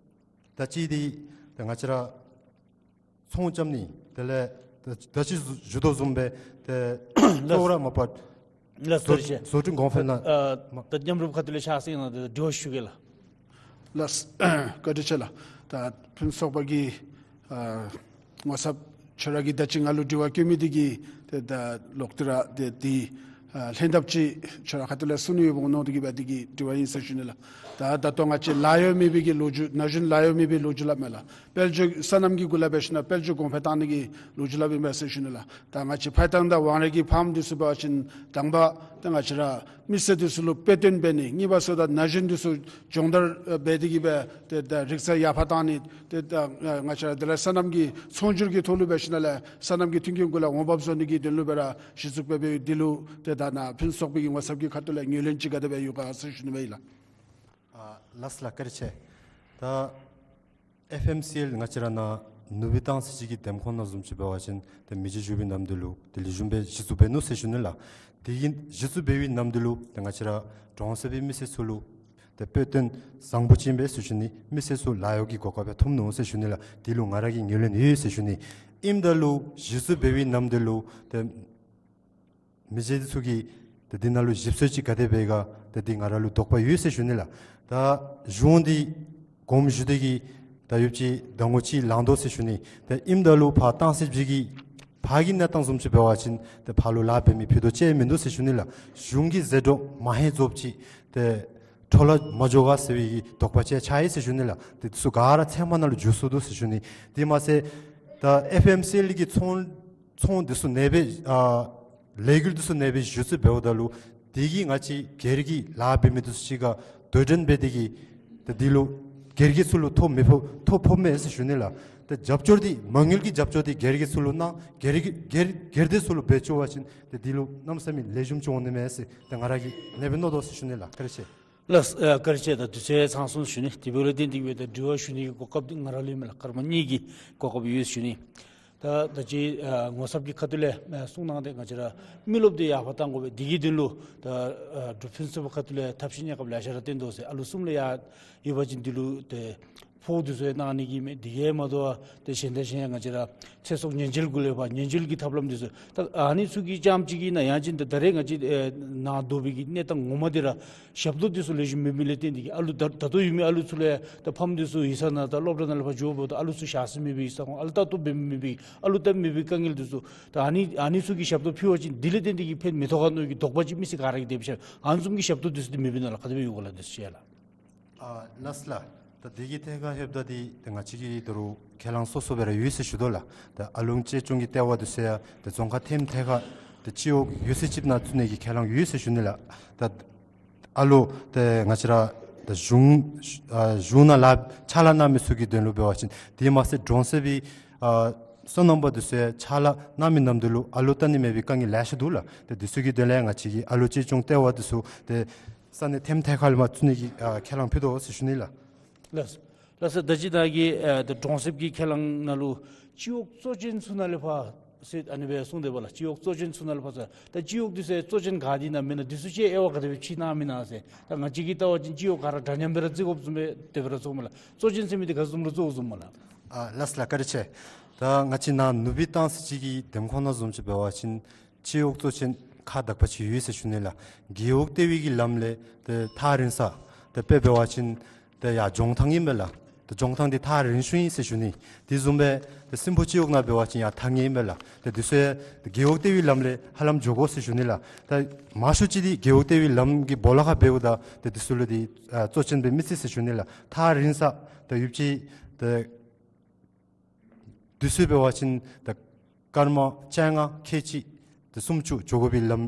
ད་ཅི་འདི་ད་ང་བཅས་ར་ཚོང་རྐྱབ་ནི་དེ་ལས་ད་ད་ཅི་ཞུ་དོ་བཟུམ་སྦེ་ཏེ་ལགས། གཙོ་བོ་ར་མ་པ་ལགས། བཟོ་བཀྲིན་གོང་འཕེལ་ནང་ཨ་ད་མཉམ་རུབ་ཁ་ཐུག་ལས་ཕྱག་སེང་ནང་ཏེ་དྲི་བ་ཞུ་གེ་ལགས། ལགས། བཀའ་དྲིན་ཆེ་ལགས། ད་ཕུན་ཚོགས་པ་གི་ཨ་ངོ་ཚབ་ཁྱོད་ར་གིས་ད་ཅི་ང་ལུ་དྲི་བ་བཀོད་མི་འདི་གི་ཏེ་ད་ལོག་སྟེ་ར་ཏེ་འདི་ཨ་ལྷན་ཐབས་ཅིག་ཁྱོད་ར་ཁ་ཐུག་ལས་གསུང་ནི་ཡོདཔ་འོང་མནོ་སྟེ་གིས་འབད་འདི་གི་དྲི་བ་ཨིན་ཟེར་ཞུ་ནི་ལགས། ད་ད་ལྟོ་ང་བཅས་ལཱ་གཡོག་མེད་པའི་གི་ལོ་རྒྱུས་ན་གཞོན་ལཱ་གཡོག་མེད་པའི་ལོ་རྒྱུས་སླབ་མས་ལགས། དཔལ་འབྱོར་སོ་ནམ་གྱི་སྒོ་ལས་འབད་ཞིནམ་ལས་དཔལ་འབྱོར་གོང་འཕེལ་བཏང་ནི་གི་ལོ་རྒྱུས་སླབ་ཨིན་པས་ཟེར་ཞུ་ནི་ལགས། ད་ང་བཅས་ཕར་ཏང་དང་ཝང་རེ་གི་ཕཱམ་འདི་ཚུ་འབད་བ་ཅིན་དང་པ་ད་ང་བཅས་ར་མི་སེར་འདི་ཚུ་ལུ་དཔེ་སྟོན་འབད་ནི། གཉིས་པ་ཟེརཝ་ད་ན་གཞོན་འདི་ཚུ་སྦྱོང་བརྡར་འབད་དེ་གིས་འབད་ཏེ་ད་རིག་རྩལ་ཡར་འཕར་བཏང་ནི། ཏེ་ད་ང་བཅས་ར་དེ་ལས་སོ་ནམ་གྱི་ཚོང་སྒྱུར་གྱི་ཐོག་ལུ་འབད་ཞིནམ་ལས་སོ་ནམ་གྱི་མཐུན་རྐྱེན་གུ་ལུ་འོང་འབབ་བཟོ་ནི་གི་དོན་ལུ་འབད་ར་གཞི་བཙུགས་འབད་འབདཝ་འདི་ལུ་ཏེ་ད་ནཱ་ཕུན་ཚོགས་པའི་གི་ངོ་ཚབ་ཀྱི་ཁ་ཐུག་ལས་ངོས་ལེན་ཅིག་ག་དེ་སྦེ་ཡོད་ག་ཟེར་ཞུ་ནི་མས་ལགས། ཨ་ལགས་ལགས། བཀའ་དྲིན་ཆེ། ད་ཨེཕ་ཨེམ་སི་ཨེལ་ང་བཅས་ར་ནཱ་ནུབ་སྦིས་ཏང་སྲིད་ཅུས་ཀྱི་འདེམས་ཁོངས་ནང་བཟུམ་ཅིག་འབད་བ་ཅིན་ཏེ་མི་རྗེ་བཞུགས་པའི་ནམ་དུས་ལུ་ཏེ་ལེགས་ཤོམ་སྦེ་གཞི་བཙུགས་འབད་ནུག་ཟེར་ཞུ་ནི་ལགས། དེ་གི་གཞི་བཙུགས་འབད་བའི་ནམ་དུས་ལུ་ཏེ་ང་བཅས་ར་གྲོང་གསེབ་པའི་མི་སེར་ཚུ་ལུ་ཏེ་དཔེ་སྟོན་བཟང་པོ་ཅིག་ཨིན་པས་ཟེར་ཞུ་ནི། མི་སེར་ཚུ་ལཱ་གཡོག་གི་གོ་སྐབས་ཡང་ཐོབ་ནུག་ཟེར་ཞུ་ནི་ལགས། དེ་ལུ་ང་ར་གིས་ངོས་ལེན་ཡོད་ཟེར་ཞུ་ནི། ཨིནམ་ད་ལུ་གཞི་བཙུགས་འབད་བའི་ནམ་དུས་ལུ་ཏེ་མི་རྗེ་འདི་ཚུ་གིས་ཏེ་འདི་ནང་ལུ་ཞིབ་འཚོལ་ཅིག་ག་དེ་འབད་ག་ཏེ་འདི་ང་ར་ལུ་དོགས་པ་ཡོད་ཟེར་ཞུ་ནི་ལགས། ད་གཞུང་འདི་དགོངསམ་ཞུ་སྟེ་གིས་ད་ཡོདཔ་ཅིག་ཟླ་ངོ་གཅིག་ལང་དོ་ཟེར་ཞུ་ནི། ཏེ་ཨིནམ་ད་ལུ་ཕར་ཏང་སྲིད་ཅུས་ཀྱི་ཕར་གྱི་གནས་སྟངས་བཟུམ་ཅིག་འབད་བ་ཅིན་ཏེ་ཕར་ལུ་ལཱ་འབད་མི་ཕུད་རྡོག་གཅིག་མིན་འདུག་ཟེར་ཞུ་ནི་ལགས། གཞུང་གི་ཟད་འགྲོ་མ་ཧེ་རྫོགསཔ་ཅིག་ཏེ་འཕྲོ་བརླག་མ་འགྱོ་ག་ཟེར་བའི་དོགས་པ་ཅིག་ཆགས་ཡི་ཟེར་ཞུ་ནི་ལགས། ཏེ་འདི་ཚུ་ག་ར་ཚལ་མ་ནང་ལུ་འགྱུར་སོང་འདུག་ཟེར་ཞུ་ནི། དེ་མ་ཚད་ད་ཨེཕ་ཨེམ་སི་ཨེལ་གྱི་ཚོང་ཚོང་འདི་ཚུ་ནེ་སྦེ་ཨ་ལས་འགུལ་འདི་ཚུ་ནེ་སྦེ་གཞི་བཙུགས་འབདཝ་ད་ལུ་དེ་གིས་ང་བཅས་སྒེར་གྱི་ལཱ་འབད་མི་འདི་ཚུ་གཅིག་ཁར་དོ་འགྲན་འབད་དེ་གིས་ཏེ་འདི་ལུ་སྒེར་གྱི་ཚུ་ལུ་ཐོ་མི་ཕོག་ཐོ་ཕོགཔ་མས་ཟེར་ཞུ་ནི་ལགས། ཏེ་རྒྱབ་སྐྱོར་འདི་མ་དངུལ་གྱི་རྒྱབ་སྐྱོར་འདི་སྒེར་གྱི་ཚུ་ལུ་གནང་སྒེར་གྱི་སྒེར་སྒེར་སྡེ་ཚུ་ལུ་འབད་བཅུག་པ་ཅིན་ཏེ་འདི་ལུ་གནམ་མེད་ས་མེད་ལེགས་ཤོམ་ཅིག་འོང་ནི་མས་ཟེར་ཏེ་ང་ར་གིས་ནེ་སྦེ་མནོ་དོ་ཟེར་ཞུ་ནི་ལགས། བཀའ་དྲིན་ཆེ། ལགས། ཨ་བཀའ་དྲིན་ཆེ། ད་དུས་ཚོད་ཚང་སོང་ཞུ་ནི། དེ་འབདཝ་ལས་བརྟེན་ཏེ་གིས་འབད་ད་དྲི་བ་ཞུ་ནི་གི་གོ་སྐབས་འདི་ང་ར་ལུ་མེད་ལགས། སྐར་མ་གཉིས་ཀྱི་གོ་སྐབས་ཡོད་ཞུ་ནི། ད་ད་ཅི་ཨ་ངོ་ཚབ་ཀྱི་ཁ་ཐུག་ལས་ཨ་གསུང་གནང་སྟེ་ང་བཅས་ར་མི་རློབས་འདི་ཡར་འཕར་གཏང་དགོ་པས། འདི་གི་དོན་ལུ་ད་ཨ་འབྲུག་ཕུན་སུམ་ཚོགས་པ་ཁ་ཐུག་ལས་ཐབས་ཤེས་གནས་སྐབས་ལེ་ཤ་ར་བཏོན་དོ་ཟེར། ཨ་ལུ་གསུམ་ལས་ཡར་ཡོད་པ་ཅིན་འདི་ལུ་ཏེ་ ཕོཝ་འདི་ཚུ་ཡང་གནང་ནི་གི་མས། དེ་གིས་མ་དོ་བར་ཏེ་གཞན་དང་གཞན་ཡང་ང་བཅས་ར་ཚེ་སྲོག་ཉེན་བཅོལ་གུ་ལས་ཕར་ཉེན་བཅོལ་གྱི་ཐབས་ལམ་འདི་ཚུ་ད་ཨ་ནི་ཚུ་གི་རྐྱངམ་ཅིག་གི་ནང་ཡང་ཅིན་ད་ད་རེས་ང་བཅས་ཨེ་ནཱ་སྡོད་པའི་གི་གནས་སྟངས་ངོ་མ་འདི་ར་ཞབས་ཏོག་འདི་ཚུ་ལེགས་ཤོམ་མེད་མི་ལས་བརྟེན་ཏེ་གིས་ཨ་ལུ་ད་ད་ལྟོ་ཡོད་མི་ཨ་ལུ་ཚུ་ལུ་ཡང་ད་ཕམ་འདི་ཚུ་ཡིག་ཚང་ནང་ད་སློབ་གྲྭ་ནང་ལས་ཕར་འགྱོཝ་ད་ཨ་ལུ་ཚུ་ཞག་ཟིམ་མེད་པའི་ཡིག་ཚང་ཁོང་ཨ་ལུ་ལྟ་རྟོག་འབད་མི་མེད་པའི་ཨ་ལུ་ལྟ་མེད་པའི་དཀའ་ངལ་འདི་ཚུ་ད་ཨ་ནི་ཨ་ནི་ཚུ་གི་ཞབས་ཏོག་ཕུལ་བ་ཅིན་དེ་ལས་བརྟེན་ཏེ་གིས་ཕན་མི་ཐོགས་ག་མནོ་གི་དོགས་པ་ཅིག་མི་སེར་ག་ར་གིས་དེ་སྦེ་ཤར། ཨ་ནི་བཟུམ་གྱི་ཞབས་ཏོག་འདི་ཚུ་འདི་མེད་པས་ན་ལགས། ག་དེ་སྦེ་ཡོད་ག་ལགས་འདི་ཚུ་ཡང་ལགས། ཨ་ལགས་སོ་ལགས། ད་དེ་གི་ཐད་ཁར་ལྷོདཔ་ད་འདི་ད་ང་བཅས་ཀྱིས་ད་རུང་ཁས་བླངས་སོ་སོ་སྦེ་ར་ཡོད་ཟེར་ཞུ་དོ་ལགས། ད་ཨ་ལོང་གཅེས་སྐྱོང་གི་ལྟེ་བ་འདི་ཚུ་ཡང་ད་རྫོང་ཁག་ཐེམ་ཐད་ཁར་ད་སྤྱི་འོག་ཡོད་ཚད་ཅིག་ནང་བཙུགས་ནི་གི་ཁས་བླངས་ཡོད་ཟེར་ཞུ་ནི་ལགས། ད་ཨ་ལོ་ད་ང་བཅས་ར་ད་གཞུང་ཨ་གཞུང་ནང་ལཱ་ཕྱག་ལཱ་གནང་མི་ཚུ་གི་དོན་ལུ་འབད་བ་ཅིན་དེ་མ་ཚད་གྲོང་གསེབ་ཀྱི་ཨ་སོ་ནམ་པ་འདི་ཚུ་ཡང་ཕྱག་ལཱ་གནང་མི་ནམ་དུས་ལུ་ཨ་ལོ་བལྟ་ནི་མེད་པའི་དཀའ་ངལ་ལེ་ཤ་འདུག་ལགས། ད་འདི་ཚུ་གི་དོན་ལས་ང་བཅས་ཀྱིས་ཨ་ལོ་གཅེས་སྐྱོང་ལྟེ་བ་འདི་ཚུ་ད་ས་གནས་ཐེམ་ཐད་ཁར་ལས་མར་བཙུགས་ནི་གི་ཨ་ཁས་བླངས་ཕུལ་དོ་ཟེར་ཞུ་ནི་ལགས། ལགས་སོ། ལགས་སོ། ད་ཅི་ད་གི་ཨ་ད་གྲོང་གསེབ་ཀྱི་ཁས་བླངས་ནང་ལུ་སྤྱི་འོག་གཙོ་ཅན་ཚུ་ནང་ལས་ཕར་ཟེར་ཨ་ནི་སྦེ་གསུངས་དེས་པ་ལགས། སྤྱི་འོག་གཙོ་ཅན་ཚུ་ནང་ལས་ཕར་ཟེར། ད་སྤྱི་འོག་འདི་ཚུ་གཙོ་ཅན་ག་དེ་ནང་མེན་ན་འདི་ཚུ་ཅིག་དབྱེ་བ་ག་དེ་སྦེ་ཕྱེ་གནང་མི་ན་ཟེར། ད་ང་བཅས་ཀྱིས་བལྟ་བ་ཅིན་སྤྱི་འོག་ག་ར་འདྲ་མཉམ་སྦེ་ར་བརྩི་དགོཔ་བཟུམ་སྦེ་དེ་སྦེ་ར་ཚོརཝ་མས་ལགས། གཙོ་ཅན་ཟེར་མི་འདི་ག་བཟུམ་ར་གཙོ་བོ་བཟུམ་མས་ལགས། ཨ་ལགས་སོ་ལགས། བཀའ་དྲིན་ཆེ། ད་ང་བཅས་ནཱ་ནུབ་སྦིས་ཏང་སྲིད་ཅིག་གི་འདེམས་ཁོངས་ནང་བཟུམ་ཅིག་འབད་བ་ཅིན་སྤྱི་འོག་གཙོ་ཅན་ཁག་དག་པ་ཅིག་ཡོད་ཟེར་ཞུ་ནི་ལགས། རྒེད་འོག་ལྟེ་བའི་གི་ལམ་ལས་ཏེ་ཐག་རིང་ས་ཏེ་དཔེ་འབད་བ་ཅིན་ཏེ་ཡར་འཇོང་ཐང་ཨིན་པས་ལགས། ཏེ་འཇོང་ཐང་འདི་ཐག་རིང་ཤོས་ཨིན་ཟེར་ཞུ་ནི། དེ་བཟུམ་སྦེ་ཏེ་སྲིན་པོ་སྤྱི་འོག་ནང་འབད་བ་ཅིན་ཡར་ཐག་ཉེ་ཨིན་པས་ལགས། ཏེ་འདི་ཚུ་ཏེ་རྒེད་འོག་ལྟེ་བའི་ལམ་ལས་ཧ་ལམ་འགྱོ་དགོ་ཟེར་ཞུ་ནི་ལགས། ད་མང་ཤོས་ཅིག་འདི་རྒེད་འོག་ལྟེ་བའི་ལམ་གྱི་སྦོ་ལོགས་ཁར་འབདཝ་ད་ཏེ་འདི་ཚུ་ལུ་འདི་ཨ་གཙོ་ཅན་སྦེ་མི་བརྩི་ཟེར་ཞུ་ནི་ལགས། ཐག་རིང་ས་ད་ཡུདཔ་ཅིག་ཏེ་འདི་ཚུ་འབད་བ་ཅིན་ད་སྐར་མ་བཅོ་ལྔ་ཁལ་གཅིག་ཏེ་སུམ་ཅུ་འགྱོ་དགོ་པའི་ལམ་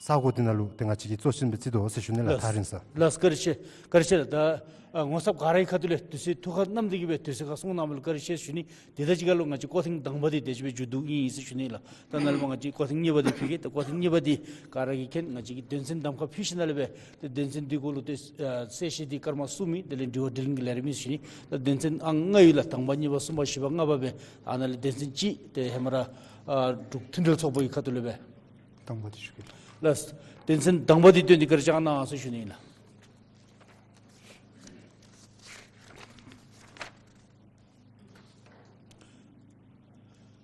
ས་གོ་འདི་ནང་ལུ་ཏེ་ང་བཅས་ཀྱིས་གཙོ་ཅན་སྦེ་བརྩི་དོ་ཟེར་ཞུ་ནི་ལགས། ལགས། ཐག་རིང་ས། ལགས། བཀའ་དྲིན་ཆེ། བཀའ་དྲིན་ཆེ་ལགས། ད་ཨ་ངོ་ཚབ་ག་རའི་ཁ་ཐུག་ལས་དུས་ཚོད་ཐུགས་ཁར་བསྣམས་ཏེ་གིས་སྦེ་དུས་ཚོད་ཁར་གསུང་གནང་མི་ལུ་བཀའ་དྲིན་ཆེ་ཞུ་ནི། དེ་དང་གཅིག་ཁར་ལུ་ང་བཅས་སྐོར་ཐེངས་དང་པ་འདི་དེ་ཅིག་སྦེ་མཇུག་བསྡུཝ་ཨིན་ཟེར་ཞུ་ནི་ལགས། ད་ནཱ་ལས་མར་ང་བཅས་སྐོར་ཐེངས་གཉིས་པ་འདི་ཕུལ་གེ། ད་སྐོར་ཐེངས་གཉིས་པ་འདི་ག་ར་གིས་མཁྱེན། ང་བཅས་ཀྱིས་དོན་ཚན་གདམ་ཁ་ཕུལ་ཞིནམ་ལས་སྦེ་ཏེ་དོན་ཚན་འདི་གུ་ལུ་ཏེ་ཨ་གསལ་བཤད་འདི་སྐར་མ་གསུམ་ཨིན། དེ་ལས་དྲི་བ་དྲིས་ལན་གྱི་ལས་རིམ་ཨིན་ཟེར་ཞུ་ནི། ད་དོན་ཚན་ཨང་ལྔ་ཡོད་ལགས། དང་པ་གཉིས་པ་གསུམ་པ་བཞི་པ་ལྔ་པ་སྦེ་ཨ་ནཱ་ལས་དོན་ཚན་གཅིག་ཏེ་ཧེ་མ་ར་ཨ་འབྲུག་མཐུན་འབྲེལ་ཚོགས་པ་གི་ཁ་ཐུག་ལས་སྦེ། དང་པ་འདི་ཞུ་གེ། ལགས། དོན་ཚན་དང་པ་འདི་བཏོན་ཏེ་བཀའ་དྲིན་བསྐྱང་གནང་ཟེར་ཞུ་ནི་ཨིན་ལགས།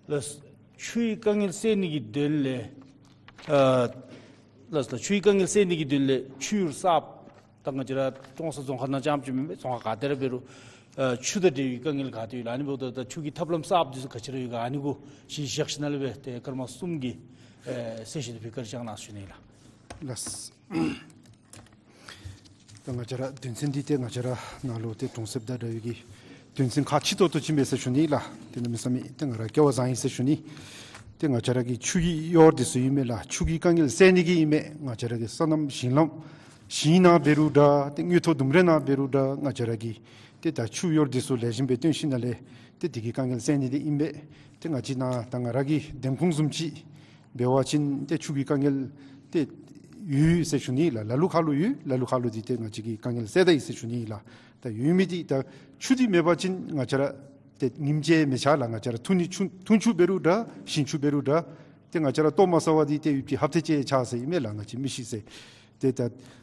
ལགས། ཆུའི་དཀའ་ངལ་སེལ་ནི་གི་དོན་ལས་ཨ་ལགས་ལགས། ཆུའི་དཀའ་ངལ་སེལ་ནི་གི་དོན་ལས་ཆུ་གཡུར་གསརཔ་ད་ང་བཅས་ར་ཀྲོང་གསར་རྫོང་ཁག་ནང་རྐྱངམ་ཅིག་མེན་པར་རྫོང་ཁག་ག་ཏེ་ར་འབད་རུང་ཨ་ཆུ་དང་འབྲེལ་བའི་དཀའ་ངལ་ག་ཏེ་ཡོད་ལགས། ཨ་ནི་འབདཝ་ད་ད་ཆུ་གི་ཐབས་ལམ་གསརཔ་འདི་ཚུ་ག་ཅི་ར་ཡོད་ག་ཨ་ནི་གུ་གཞི་བཞག་ཞིནམ་ལས་སྦེ་ཏེ་སྐར་མ་གསུམ་གྱི་ཨེ་གསལ་བཤད་འདི་ཕུལ་བཀའ་དྲིན་བསྐྱང་གནང་ཟེར་ཞུ་ནི་ཨིན་ལགས། ལགས། ད་ང་བཅས་ར་དོན་ཚན་འདི་ཏེ་ང་བཅས་ར་ནཱ་ལུ་ཏེ་གྲོང་གསེབ་དང་འདྲ་བའི་གི་དོན་ཚན་ཁག་ཆེ་ཏོག་ཏོ་ཅིག་མས་ཟེར་ཞུ་ནི་ལགས། ཏེ་གནམ་མེད་ས་མེད་ཏེ་ང་ར་སྐལ་བ་བཟང་ཡི་ཟེར་ཞུ་ནི། ཏེ་ང་བཅས་ར་གི་ཆུ་གི་གཡུར་འདི་ཚུ་ཨིན་མས་ལགས། ཆུ་གི་དཀའ་ངལ་སེལ་ནི་གི་ཨིན་མས། ང་བཅས་ར་གི་སོ་ནམ་ཞིང་ལམ་ཞིང་ནང་འབད་རུང་འདྲ་ཏེ་དངུལ་ཐོག་ལྡུམ་རའི་ནང་འབད་རུང་འདྲ་ང་བཅས་ར་གི་ཏེ་ད་ཆུ་གཡུར་འདི་ཚུ་ལེགས་ཤོམ་སྦེ་བཏོན་ཞིནམ་ལས་ཏེ་དེ་གི་དཀའ་ངལ་སེལ་ནི་འདི་ཨིན་མས། ཏེ་ང་བཅས་ནཱ་ད་ང་ར་གི་འདེམས་ཁོངས་བཟུམ་ཅིག་འབད་བ་ཅིན་ཏེ་ཆུ་གི་དཀའ་ངལ་ཏེ་ཡོད་ཟེར་ཞུ་ནི་ལགས། ལ་ལུ་ཁ་ལུ་ཡོད། ལ་ལུ་ཁ་ལུ་འདི་ཏེ་ང་བཅས་ཀྱིས་དཀའ་ངལ་སེལ་ད་ཡི་ཟེར་ཞུ་ནི་ལགས། ད་ཡོད་མི་འདི་ད་ཆུ་འདི་མེད་པ་ཅིན་ང་བཅས་ར་ཏེ་ཉིནམ་གཅིག་མི་ཆགས་ལགས། ང་བཅས་ར་འཐུང་ནི་ཆུ་འཐུང་ཆུ་འབད་རུང་འདྲ་ཞིང་ཆུ་འབད་རུང་འདྲ་ཏེ་ང་བཅས་ར་ལྟོ་མ་ཟ་བར་འདི་ཏེ་ཡུདཔ་ཅིག་ཧབ་ཏ་གཅིག་ཆགས་ཟེར་ཨིན་མས་ལགས། ང་བཅས་མི་ཤི་ཟེར། ཏེ་ད་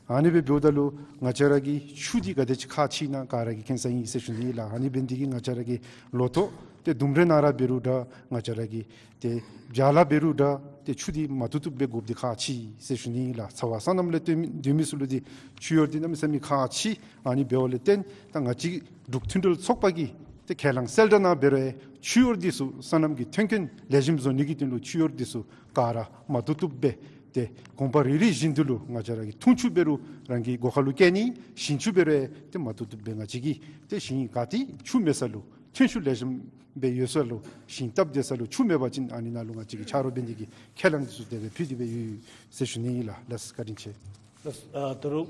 ཨ་ནི་སྦེ་འབདཝ་ད་ལུ་ང་བཅས་ར་གི་ཆུ་འདི་ག་དེ་ཅིག་ཁག་ཆེ་ཨིན་ན་ག་ར་གིས་མཁྱེན་ས་ཨིན་ཟེར་ཞུ་ནི་ལགས། ཨ་ནི་འབད་ནི་འདི་གིས་ང་བཅས་ར་གི་ལོ་ཐོག་ཏེ་ལྡུམ་རའི་ནང་ར་འབད་རུང་འདྲ་ང་བཅས་ར་གི་ཏེ་བྱཱར་ལས་འབད་རུང་འདྲ་ཏེ་ཆུ་འདི་མ་བཏུབ་བཏུབ་སྦེ་དགོཔ་འདི་ཁག་ཆེ་ཟེར་ཞུ་ནི་ལགས། ཚ་བ་སོ་ནམ་ལས་སྡོད་མི་སྡོད་མི་ཚུ་ལུ་འདི་ཆུ་གཡུར་འདི་གནམ་མེད་ས་མེད་ཁག་ཆེ། ཨ་ནི་འབདཝ་ལས་བརྟེན་ད་ང་བཅས་འབྲུག་མཐུན་འབྲེལ་ཚོགས་པ་གིས་ཏེ་ཁས་བླངས་གསལ་བསྒྲགས་ནང་འབད་རུང་ཆུ་གཡུར་འདི་ཚུ་སོ་ནམ་གྱི་ཐོན་ཁུངས་ལེགས་ཤོམ་བཟོ་ནི་གི་དོན་ལུ་ཆུ་གཡུར་འདི་ཚུ་ག་ར་མ་བཏུབ་བཏུབ་སྦེ་ཏེ་གོམ་པ་རེ་རེ་བཞིན་དུ་ལུ་ང་བཅས་ར་གི་འཐུང་ཆུ་འབད་རུང་རང་གི་སྒོ་ཁ་ལུ་བཀལ་ནི། ཞིང་ཆུ་འབད་རུང་ཏེ་མ་བཏུབ་བཏུབ་སྦེ་ང་བཅས་ཀྱིས་ཏེ་ཞིང་ག་ཏེ་ཆུ་མེད་ས་ལུ་ཐོན་ཤུགས་ལེགས་ཤོམ་སྦེ་ཡོད་ས་ལུ་ཞིང་བཏབ་སྡོད་ས་ལུ་ཆུ་མེད་པ་ཅིན་ཨ་ནི་ནང་ལུ་ང་བཅས་ཀྱིས་ཆ་རོགས་འབད་ནི་གི་ཁས་བླངས་འདི་ཚུ་དེ་སྦེ་ཕུལ་ཏེ་སྦེ་ཡོད་ཟེར་ཞུ་ནི་ཨིན་ལགས། ལགས་བཀའ་དྲིན་ཆེ། ལགས། ཨ་ད་རུང་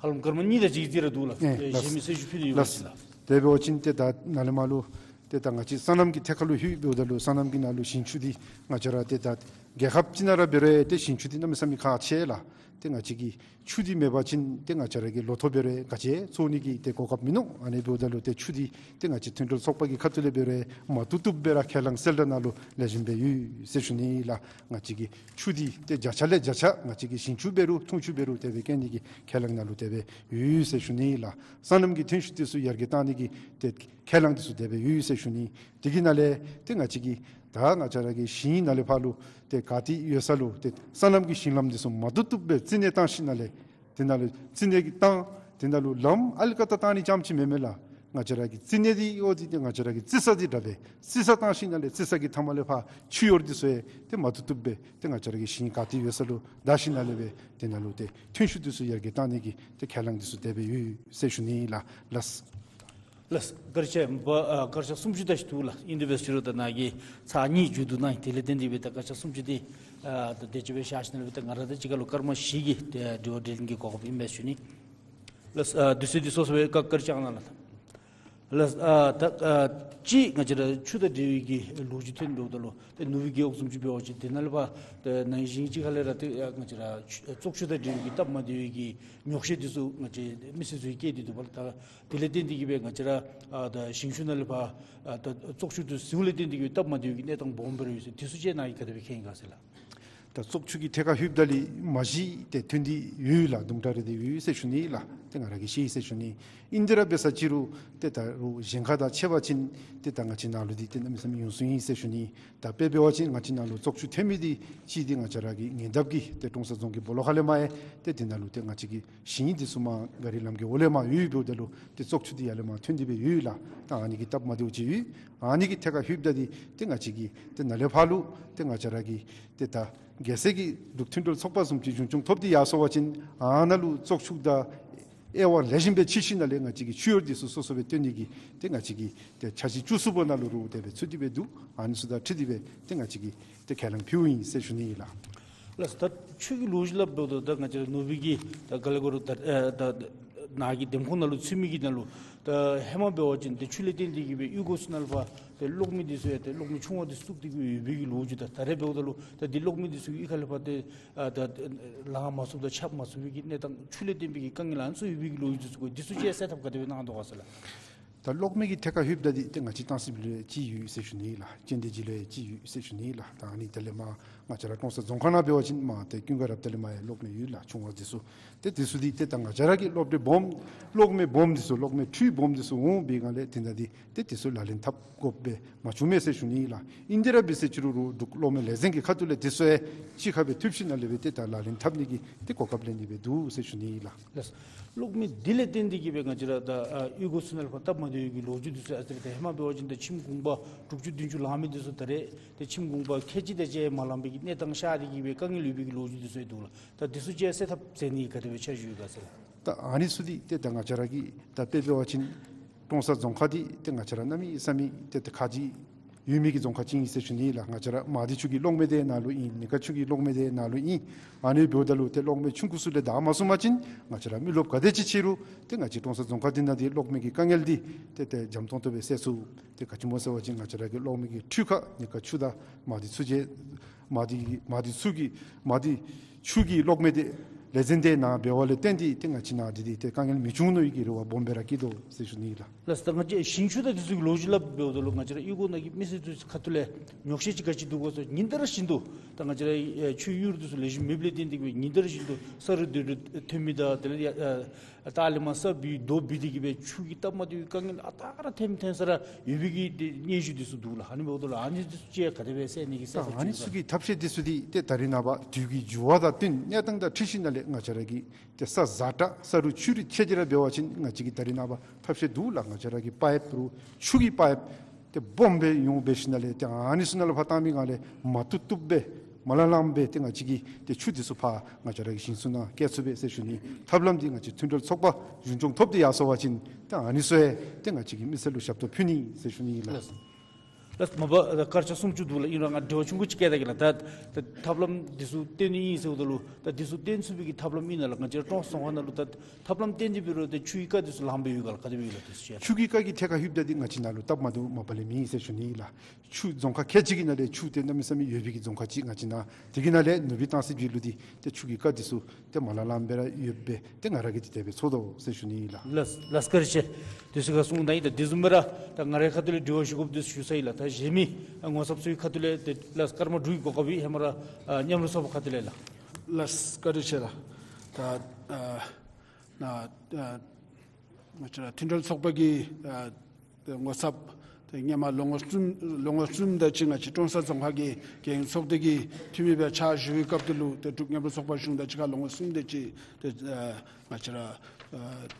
ཧ་ལམ་སྐར་མ་གཉིས་དེ་ཅིག་ཅིག་ར་འདུག་ལགས། ཨེ་ལགས། གཞན་མི་སེར་ཞུ་ཕུལ་ནི་ཡོད་ལགས། ཟེར་ལགས། དེ་འབད་བ་ཅིན་ཏེ་ད་ནཱ་ལས་མར་ལུ་ཏེ་ད་ང་བཅས་སོ་ནམ་གྱི་ཐད་ཁར་ལུ་ལྷོད་འབདཝ་ད་ལུ་སོ་ནམ་གྱི་ནང་ལུ་ཞིང་ཆུ་འདི་ང་བཅས་ར་ཏེ་ད་ རྒྱལ་ཁབ་ཅིག་ནང་ར་འབད་རུང་ཏེ་ཞིང་ཆུ་འདི་གནམ་མེད་ས་མེད་ཁག་ཆེ་ལགས། ཏེ་ང་བཅས་ཀྱི་ཆུ་འདི་མེད་པ་ཅིན་ཏེ་ང་བཅས་ར་གི་ལོ་ཐོག་འབད་རུང་ག་ཅི་བཙོ་ནི་གི་ཏེ་གོ་སྐབས་མིན་ནུག། ཨ་ནི་འབདཝ་ད་ལུ་ཏེ་ཆུ་འདི་ཏེ་ང་བཅས་མཐུན་གྲོས་ཚོགས་པ་གི་ཁ་ཐུག་ལས་འབད་རུང་མ་བཏུབ་བཏུབ་སྦེ་ར་ཁས་བླངས་གསལ་བསྒྲགས་ནང་ལུ་ལེགས་ཤོམ་སྦེ་ཡོད་ཟེར་ཞུ་ནི་ལགས། ང་བཅས་ཀྱི་ཆུ་འདི་ཏེ་བརྒྱ་ཆ་ལས་བརྒྱ་ཆ་ང་བཅས་ཀྱི་ཞིང་ཆུ་འབད་རུང་འཐུང་ཆུ་འབད་རུང་དེ་སྦེ་བཀལ་ནི་གི་ཁས་བླངས་ནང་ལུ་དེ་སྦེ་ཡོད་ཟེར་ཞུ་ནི་ལགས། སོ་ནམ་གྱི་ཐོན་ཤུགས་འདི་ཚུ་ཡར་རྒྱས་གཏང་ནི་གི་ཏེ་ཁས་བླངས་འདི་ཚུ་དེ་སྦེ་ཡོད་ཟེར་ཞུ་ནི། དེ་གི་ནང་ལས་ཏེ་ང་བཅས་ཀྱི་ད་ང་བཅས་ར་གི་ཞིང་ནང་ལས་ཕར་ལུ་ཏེ་ག་ཏེ་ཡོད་ས་ལུ་ཏེ་སོ་ནམ་གྱི་ཞིང་ལམ་འདི་ཚུ་མ་བཏུབ་བཏུབ་སྦེ་རྩིས་གནས་བཏང་ཞིནམ་ལས་དེ་ནང་ལུ་རྩིས་གནས་ཀྱི་བཏང་དེ་ནང་ལུ་ལམ་ཨ་ལི་ཀ་ཏ་བཏང་ནི་རྐྱངམ་ཅིག་མེན་མས་ལགས། ང་བཅས་ར་གི་རྩིས་གནས་འདི་འོ་འདི་ཏེ་ང་བཅས་ར་གི་རྩི་ས་འདི་དྲག་སྦེ་རྩི་ས་བཏང་ཞིནམ་ལས་རྩི་ས་གི་མཐའ་མ་ལས་ཕར་ཆུ་གཡུར་འདི་ཚུ་ཡང་ཏེ་མ་བཏུབ་བཏུབ་སྦེ་ཏེ་ང་བཅས་ར་གི་ཞིང་ག་ཏེ་ཡོད་ས་ལུ་བདའ་ཞིནམ་ལས་སྦེ་དེ་ནང་ལུ་ཏེ་ཐོན་ཤུགས་འདི་ཚུ་ཡར་རྒྱས་གཏང་ནི་གི་ཏེ་ཁས་བླངས་འདི་ཚུ་དེ་སྦེ་ཡོད་ཟེར་ཞུ་ནི་ལགས། ལགས། ལགས། སྐར་ཆ་འབའ་ཨ་སྐར་ཆ་སུམ་ཅུ་དེ་ཅིག་འདུག་ལགས། ཨིན་དེ་སྦེ་ཟེར་རུང་ད་ནཱ་གི་ཚར་གཉིས་མཇུག་བསྡུ་གནང་ཡི། དེ་ལས་བརྟེན་ཏེ་སྦེ་ད་སྐར་ཆ་སུམ་ཅུ་འདི་ཨ་ད་དེ་ཅིག་སྦེ་བཞག་ཞིནམ་ལས་སྦེ་ད་ང་ར་དང་གཅིག་ཁར་ལུ་སྐར་མ་བཞི་གི་ཏེ་དྲི་བ་དྲིས་ལན་གྱི་གོ་སྐབས་ཨིན་མས་ཞུ་ནི། ལགས། ཨ་དུས་ཚོད་འདི་སོ་སོ་སྦེ་བཀག་བཀག་བཅག་གནང་ལགས། ལགས། ཨ་ད་ཨ་གཅིག་ང་བཅས་ར་ཆུ་དང་འབྲེལ་བའི་གི་ལོ་རྒྱུས་ཐོན་འབདཝ་ད་ལུ་ཏེ་ནུབ་ཕྱོགས་རྒེད་འོག་བཟུམ་ཅིག་འབད་བ་ཅིན་དེ་ནང་ལས་ཕར་ཏེ་ནང་ཞིང་གཅིག་ཁ་ལས་ར་ཏེ་ཨ་ང་བཅས་ར་ཆུ་བཙོག་ཆུ་དང་འབྲེལ་བའི་གི་སྟབས་མ་བདེ་བའི་གི་ཉོག་བཤད་འདི་ཚུ་ང་བཅས་མི་སེར་ཚུ་གིས་བཀོད་དེ་འདུག་པ་ལགས། ད་དེ་ལས་བརྟེན་ཏེ་གིས་སྦེ་ང་བཅས་ར་ཨ་ད་ཞིང་ཆུ་ནང་ལས་ཕར་ཨ་ད་བཙོག་ཆུ་འདི་ཟེཝ་ལས་བརྟེན་ཏེ་གིས་སྦེ་སྟབས་མ་བདེ་བའི་གི་གནས་སྟངས་སྦོམ་འབད་ར་ཡོད་ཟེར། འདི་ཚུ་ཅིག་ནཱ་གིས་ག་དེ་སྦེ་མཁྱེན་ག་ཟེར་ལགས། ད་བཙོག་ཆུ་གི་ཐད་ཁར་ལྷོདཔ་ད་ལུ་མ་གཞི་ཏེ་ཐོན་ཏེ་ཡོད་ལགས། དུམ་གྲ་རེ་དེ་ཡོད་ཟེར་ཞུ་ནི་ལགས། ཏེ་ང་ར་གིས་ཤེས་ཟེར་ཞུ་ནི། ཨིན་དེ་ར་འབད་ས་ཅིག་རུང་ཏེ་ད་རུང་གཞན་ཁ་དང་ཕྱད་པ་ཅིན་ཏེ་ད་ང་བཅས་ནང་ལུ་འདི་ཏེ་གནམ་མེད་ས་མེད་ཡོངས་སུ་ཨིན་ཟེར་ཞུ་ནི། ད་དཔེ་འབད་བ་ཅིན་ང་བཅས་ནང་ལུ་བཙོག་ཆུ་ཐོན་མི་འདི་གཅིག་འདི་ང་བཅས་ར་གི་ཉེ་འདབས་ཀྱི་ཏེ་ཀྲོང་གསར་རྫོང་གི་སྦོ་ལོགས་ཁ་ལས་མར་ཡང་ཏེ་དེ་ནང་ལུ་ཏེ་ང་བཅས་ཀྱི་ཞིང་འདི་ཚུ་མར་ག་རི་ལམ་གྱི་འོག་ལས་མར་ཡོདཔ་འབདཝ་ད་ལུ་ཏེ་བཙོག་ཆུ་འདི་ཡར་ལས་མར་ཐོན་ཏེ་སྦེ་ཡོད་ལགས། ད་ཨ་ནི་གི་སྟབས་མ་བདེཝ་ཅིག་ཡོད། ཨ་ནི་གི་ཐད་ཁར་ལྷོདཔ་ད་འདི་ཏེ་ང་བཅས་ཀྱི་ཏེ་ནཱ་ལས་ཕར་ལུ་ཏེ་ང་བཅས་ར་གི་ཏེ་ད་རྒྱལ་སྲས་ཀྱི་འབྲུག་མཐུན་གྲོས་ཚོགས་པ་བཟུམ་ཅིག་གཞུང་སྐྱོང་ཐོབ་སྟེ་ཡར་སོང་བ་ཅིན་ཨ་ནཱ་ལུ་བཙོག་ཆུ་དང་དབྱེ་བ་ལེགས་ཤོམ་སྦེ་ཕྱེ་ཞིནམ་ལས་ང་བཅས་ཀྱི་ཆུ་གཡུར་འདི་ཚུ་སོ་སོ་སྦེ་བཏོན་ནི་གི་ཏེ་ང་བཅས་ཀྱི་ཏེ་འཆར་གཞི་བཅུ་གསུམ་པ་ནང་ལུ་རུང་དེ་སྦེ་ཚུད་དེ་སྦེ་འདུག། ཨ་ནི་ཚུ་དང་འཁྲིལ་ཏེ་སྦེ་ཏེ་ང་བཅས་ཀྱིས་ཏེ་ཁས་བླངས་ཕུལཝ་ཨིན་ཟེར་ཞུ་ནི་ཨིན་ལགས། ལགས། ད་ཆུ་གི་ལོ་རྒྱུས་སླབ་འབདཝ་ད་ད་ང་བཅས་ར་ནུབ་ཕྱོགས་ཀྱི་ད་ག་ལས་གོ་རུང་ད་ཨ་ད་ནཱ་གི་འདེམས་ཁོངས་ནང་ལུ་ཚུད་མི་གི་ནང་ལུ་ད་ཧེ་མ་འབད་བ་ཅིན་ཏེ་ཆུ་ལས་བརྟེན་ཏེ་གིས་སྦེ་གཡུས་སྒོ་ཚུ་ནང་ལུ་ཕར་ཏེ་གློག་མེ་འདི་ཚུ་ཡང་ཏེ་གློག་མེ་ཆུང་བ་འདི་བཙུགས་ཏེ་གིས་ཡོད་པའི་གི་ལོ་རྒྱུས། ད་ད་རེས་འབདཝ་ད་ལུ་ད་འདི་གློག་མེ་འདི་ཚུ་གཡུས་ཁ་ལས་ཕར་ཏེ་ཨ་ད་ལང་མ་ཚུགསཔ་དང་ཆགས་མ་ཚུགས་པའི་གི་གནས་སྟངས་ཆུ་ལས་བརྟེན་པའི་གི་དཀའ་ངལ་ཨ་ནི་ཚུ་ཡོད་པའི་གི་ལོ་རྒྱུས་འདི་ཚུ་གོ། འདི་ཚུ་ཅིག་སེལ་ཐབས་ག་དེ་སྦེ་གནང་དོ་ག་ཟེར་ལགས། ད་གློག་མེ་གི་ཐད་ཁར་ལྷོདཔ་ད་འདི་ཏེ་ང་བཅས་སྟང་སི་སྦིས་ལུ་ཡང་ཅིག་ཡོད་ཟེར་ཞུ་ནི་ལགས། ཅན་དེ་ཇི་ལུ་ཡང་ཅིག་ཡོད་ཟེར་ཞུ་ནི་ལགས། ད་ཨ་ནི་དེ་ལས་མར་ང་བཅས་ར་ཀྲོང་གསར་རྫོང་ཁག་ནང་འབད་བ་ཅིན་མར་ཏེ་ཀུན་དགའ་རབ་ཏུ་ལས་མར་ཡང་གློག་མེ་ཡོད་ལགས། ཆུང་བ་འདི་ཚུ། ཏེ་འདི་ཚུ་འདི་ཏེ་ད་ང་བཅས་ར་གི་གློག་འདྲེན་སྦོམ་གློག་མེ་སྦོམ་འདི་ཚུ་གློག་མེ་འཕྲུལ་སྦོམ་འདི་ཚུ་འོང་པའི་སྒང་ལས་ཏེ་ད་འདི་ཏེ་འདི་ཚུ་ལག་ལེན་འཐབ་དགོཔ་སྦེ་མ་བྱུང་མས་ཟེར་ཞུ་ནི་ལགས། ཨིན་དེ་ར་འབད་ས་ཅིག་རུང་རུང་འབྲུག་གློག་མེ་ལས་འཛིན་གྱི་ཁ་ཐུག་ལས་འདི་ཚུ་ཡང་གཅིག་ཁར་སྦེ་འཐུས་ཞིནམ་ལས་སྦེ་ཏེ་ད་ལག་ལེན་འཐབ་ནི་གི་ཏེ་གོ་སྐབས་ལེན་ནི་སྦེ་འདུག་ཟེར་ཞུ་ནི་ལགས། ལགས། གློག་མེ་འདི་ལས་བརྟེན་ཏེ་གིས་སྦེ་ང་བཅས་ར་ད་ཨ་གཡུས་སྒོ་ཚུ་ནང་ལུ་ཕར་སྟབས་མ་བདེ་བའི་གི་ལོ་རྒྱུས་འདི་ཚུ་ཨ་ཙི་ད་ཧེ་མ་འབད་བ་ཅིན་ད་ཁྱིམ་གུང་པ་དྲུག་ཅུ་བདུན་ཅུ་ལང་མི་འདི་ཚུ་ད་རེས་ཏེ་ཁྱིམ་གུང་པ་ཁལ་གཅིག་དེ་ཅིག་མ་ལང་པའི་གི་གནས་སྟངས་ཤར་ཏེ་གིས་སྦེ་དཀའ་ངལ་ཡོད་པའི་གི་ལོ་རྒྱུས་འདི་ཚུ་ཡང་འདུག་ལགས། ད་འདི་ཚུ་ཅིག་སེལ་ཐབས་མཛད་ནི་ག་དེ་སྦེ་འཆར་གཞི་ཡོད་ག་ཟེར་ལགས། ད་ཨ་ནི་ཚུ་འདི་ཏེ་ད་ང་བཅས་ར་གི་ད་དཔེ་འབད་བ་ཅིན་ཀྲོང་གསར་རྫོང་ཁག་འདི་ཏེ་ང་བཅས་ར་གནམ་མེད་ས་མེད་ཏེ་ད་ཁག་ཆེ་ཡོད་མི་གི་རྫོང་ཁག་ཅིག་ཨིན་ཟེར་ཞུ་ནི་ལགས། ང་བཅས་ར་མང་སྡེ་ཆུ་གི་གློག་མེ་འདི་ནཱ་ལུ་ཨིན། གཉིས་ཀ་ཆུ་གི་གློག་མེ་འདི་ནཱ་ལུ་ཨིན། ཨ་ནི་འབདཝ་ད་ལུ་ཏེ་གློག་མེ་ཆུང་ཀུ་ཚུ་ལས་བདའ་མ་ཚུགས་པ་ཅིན་ང་བཅས་ར་མི་རློབས་ག་དེ་ཅིག་ཆེ་རུང་ཏེ་ང་བཅས་ཀྲོང་གསར་རྫོང་ཁག་འདི་ནང་འདི་གློག་མེ་གི་དཀའ་ངལ་འདི་ཏེ་ཏེ་འཇམ་ཏོང་ཏོ་སྦེ་སེལ་ཚུགས། ཏེ་ག་ཅི་སྨོ་ཟེར་བ་ཅིན་ང་བཅས་ར་གི་གློག་མེ་གི་འཕྲུལ་ཁང་གཉིས་ཀ་ཆུ་དང་མང་སྡེ་ཆུ་གི་མང་སྡེ་མང་སྡེ་ཆུ་གི་མང་སྡེ་ཆུ་གི་གློག་མེ་འདི་ལས་འཛིན་འདི་ནཱ་འབདཝ་ལས་བརྟེན་ཏེ་ཏེ་ང་བཅས་ནཱ་འདི་འདི་ཏེ་དཀའ་ངལ་མི་འབྱུང་ནི་གི་རེ་བ་སྦོམ་སྦེ་ར་བསྐྱེད་དོ་ཟེར་ཞུ་ནི་ལགས། ལགས། ད་ང་བཅས་ཞིང་ཆུ་དང་འདི་ཚུ་གི་ལོ་རྒྱུས་སླབ་འབདཝ་ད་ལུ་ང་བཅས་ར་གཡུས་སྒོ་ནང་གི་མི་སེར་ཚུ་ཁ་ཐུག་ལས་ཉོག་བཤད་ཅིག་ག་ཅི་འདུག་གོ་ཟེར་ཉིན་ལྟར་བཞིན་དུ་ད་ང་བཅས་ར་ཨེ་ཆུ་གཡུར་འདི་ཚུ་ལེགས་ཤོམ་མེདཔ་ལས་བརྟེན་ཏེ་གིས་སྦེ་ཉིན་ལྟར་བཞིན་དུ་ས་རུད་རྡོ་རུད་ཐོན་མི་དང་དེ་ལས་ཡ་ཨ་ལྟག་ལས་མར་ས་བུད་རྡོ་བུད་དེ་གིས་སྦེ་ཆུ་གི་སྟབས་མ་བདེ་བའི་དཀའ་ངལ་ཨ་རྟག་ར་ཐོན་ཐོན་ས་ར་ཡོད་པའི་གི་ཏེ་སྙན་ཞུ་འདི་ཚུ་འདུག་ལགས། ཨ་ནི་འབདཝ་ད་ལུ་ཨ་ནི་འདི་ཚུ་ཅིག་ག་དེ་སྦེ་སེལ་ནི་གི་སེལ་ཐབས་ཨ་ནི་ཅིག་ཚུ་གི་ཐབས་ཤེས་འདི་ཚུ་འདི་ཏེ་ད་རེས་ནངས་པ་དུས་ཀྱི་འགྱུར་བ་དང་བསྟུན་གནས་སྟངས་དང་འཁྲིལ་ཞིནམ་ལས་ང་བཅས་ར་གི་ཏེ་ས་ཛ་དྲག་ས་རུད་ཆུ་རུད་ཆེ་ཅིག་ར་འབད་བ་ཅིན་ང་བཅས་ཀྱིས་ད་རེས་ནངས་པ་ཐབས་ཤེས་འདུག་ལགས། ང་བཅས་ར་གི་པའིཔ་རུང་ཆུ་གི་པའིཔ་ཏེ་སྦོམ་སྦེ་ཡོངས་འབད་ཞིནམ་ལས་ཏེ་ཨ་ནི་ཚུ་ནང་ལུ་ཕར་བཏང་མི་སྒང་ལས་མ་བཏུབ་བཏུབ་སྦེ་མ་ལང་ལངམ་སྦེ་ཏེ་ང་བཅས་ཀྱིས་ཏེ་ཆུ་འདི་ཚུ་ཕར་ང་བཅས་ར་གི་ཞིང་ཆུ་ནང་བསྐྱལ་ཚུགས་པས་ཟེར་ཞུ་ནི། ཐབས་ལམ་འདི་ང་བཅས་མཐུན་གྲོས་ཚོགས་པ་གཞུང་སྐྱོང་ཐོབ་སྟེ་ཡར་སོང་བ་ཅིན་ཏེ་ཨ་ནི་ཚུ་ཡང་ཏེ་ང་བཅས་ཀྱིས་མི་སེར་ལུ་ཞབས་ཏོག་ཕུལ་ནི་ཟེར་ཞུ་ནི་ལགས། ལགས། ད་མ་པ་ད་སྐར་ཆ་སུམ་ཅུ་འདུག་ལགས། ཨིན་རུང་ང་དྲི་བ་ཆུང་ཀུ་ཅིག་བཀོད་ད་གེ་ལགས། ད་ད་ཐབས་ལམ་འདི་ཚུ་བཏོན་ནི་ཨིན་ཟེརཝ་ད་ལུ་ད་འདི་ཚུ་བཏོན་ཚུགས་པའི་གི་ཐབས་ལམ་ཨིན་ན་ལགས། ང་བཅས་ར་ཀྲོང་གསར་རྫོང་ཁག་ནང་ལུ་ད་ཐབས་ལམ་བཏོན་ཏེ་འབད་རུང་ཏེ་ཆུ་གི་རྐ་འདི་ཚུ་ལངམ་སྦེ་ཡོད་ག་ལགས། ག་དེ་སྦེ་ཡོད་ལགས་འདི་ཚུ་ཤེས། ཆུ་གི་རྐ་གི་ཐད་ཁར་ལྷོདཔ་ད་འདི་ང་བཅས་ནང་ལུ་སྟབས་མ་བདེཝ་མ་པ་ལས་མེད་ཟེར་ཞུ་ནི་ཨིན་ལགས། ཆུ་རྫོང་ཁག་ཁལ་གཅིག་གི་ནང་ལས་ཆུ་ཏེ་གནམ་མེད་ས་མེད་ཡོད་པའི་གི་རྫོང་ཁག་ཅིག་ང་བཅས་ནང་། དེ་གི་ནང་ལས་ནུབ་སྦིས་ཏང་སྲིད་ཅིག་ལུ་འདི་ཏེ་ཆུ་གི་རྐ་འདི་ཚུ་ཏེ་མ་ལང་ལངམ་སྦེ་ར་ཡོདཔ་སྦེ་ཏེ་ང་ར་གིས་ཏེ་དེ་སྦེ་ཚོར་དོ་ཟེར་ཞུ་ནི་ཨིན་ལགས། ལགས་ལགས་བཀའ་དྲིན་ཆེ། དེ་ཚུ་ག་གསུང་གནང་ཡི། ད་དེ་བཟུམ་སྦེ་ར་ད་ང་རའི་ཁ་ཐུག་ལས་དྲི་བ་ཞུ་དགོཔ་འདི་ཚུ་ཞུ་ཚར་ཡི་ལགས། ད་གཞན་མི་ངོ་ཚབ་ཚུ་གི་ཁ་ཐུག་ལས་ཏེ་ལགས་སྐར་མ་དྲུག་གི་གོ་སྐབས་ཨིན། ཧེ་མ་ར་ཨ་མཉམ་རུབ་ཚོགས་པ་ཁ་ཐུག་ལས་ལགས། ལགས་བཀའ་དྲིན་ཆེ་ལགས། ད་ཨ་ན་ཨ་ང་བཅས་ར་མཐུན་འབྲེལ་ཚོགས་པ་གི་ཨ་ཏེ་ངོ་ཚབ་ཏེ་སྔོན་མ་ལོ་ངོ་གསུམ་ལོ་ངོ་གསུམ་དེ་ཅིག་ང་བཅས་ཀྲོང་གསར་རྫོང་ཁག་གི་རྒྱལ་ཡོངས་ཚོགས་སྡེ་གི་འཐུས་མི་སྦེ་ཕྱག་ཞུ་བའི་སྐབས་དེ་ལུ་ཏེ་འབྲུག་མཉམ་རུབ་ཚོགས་པ་གཞུང་དང་གཅིག་ཁར་ལོ་ངོ་གསུམ་དེ་ཅིག་ཏེ་ཨ་ང་བཅས་ར་ཨ་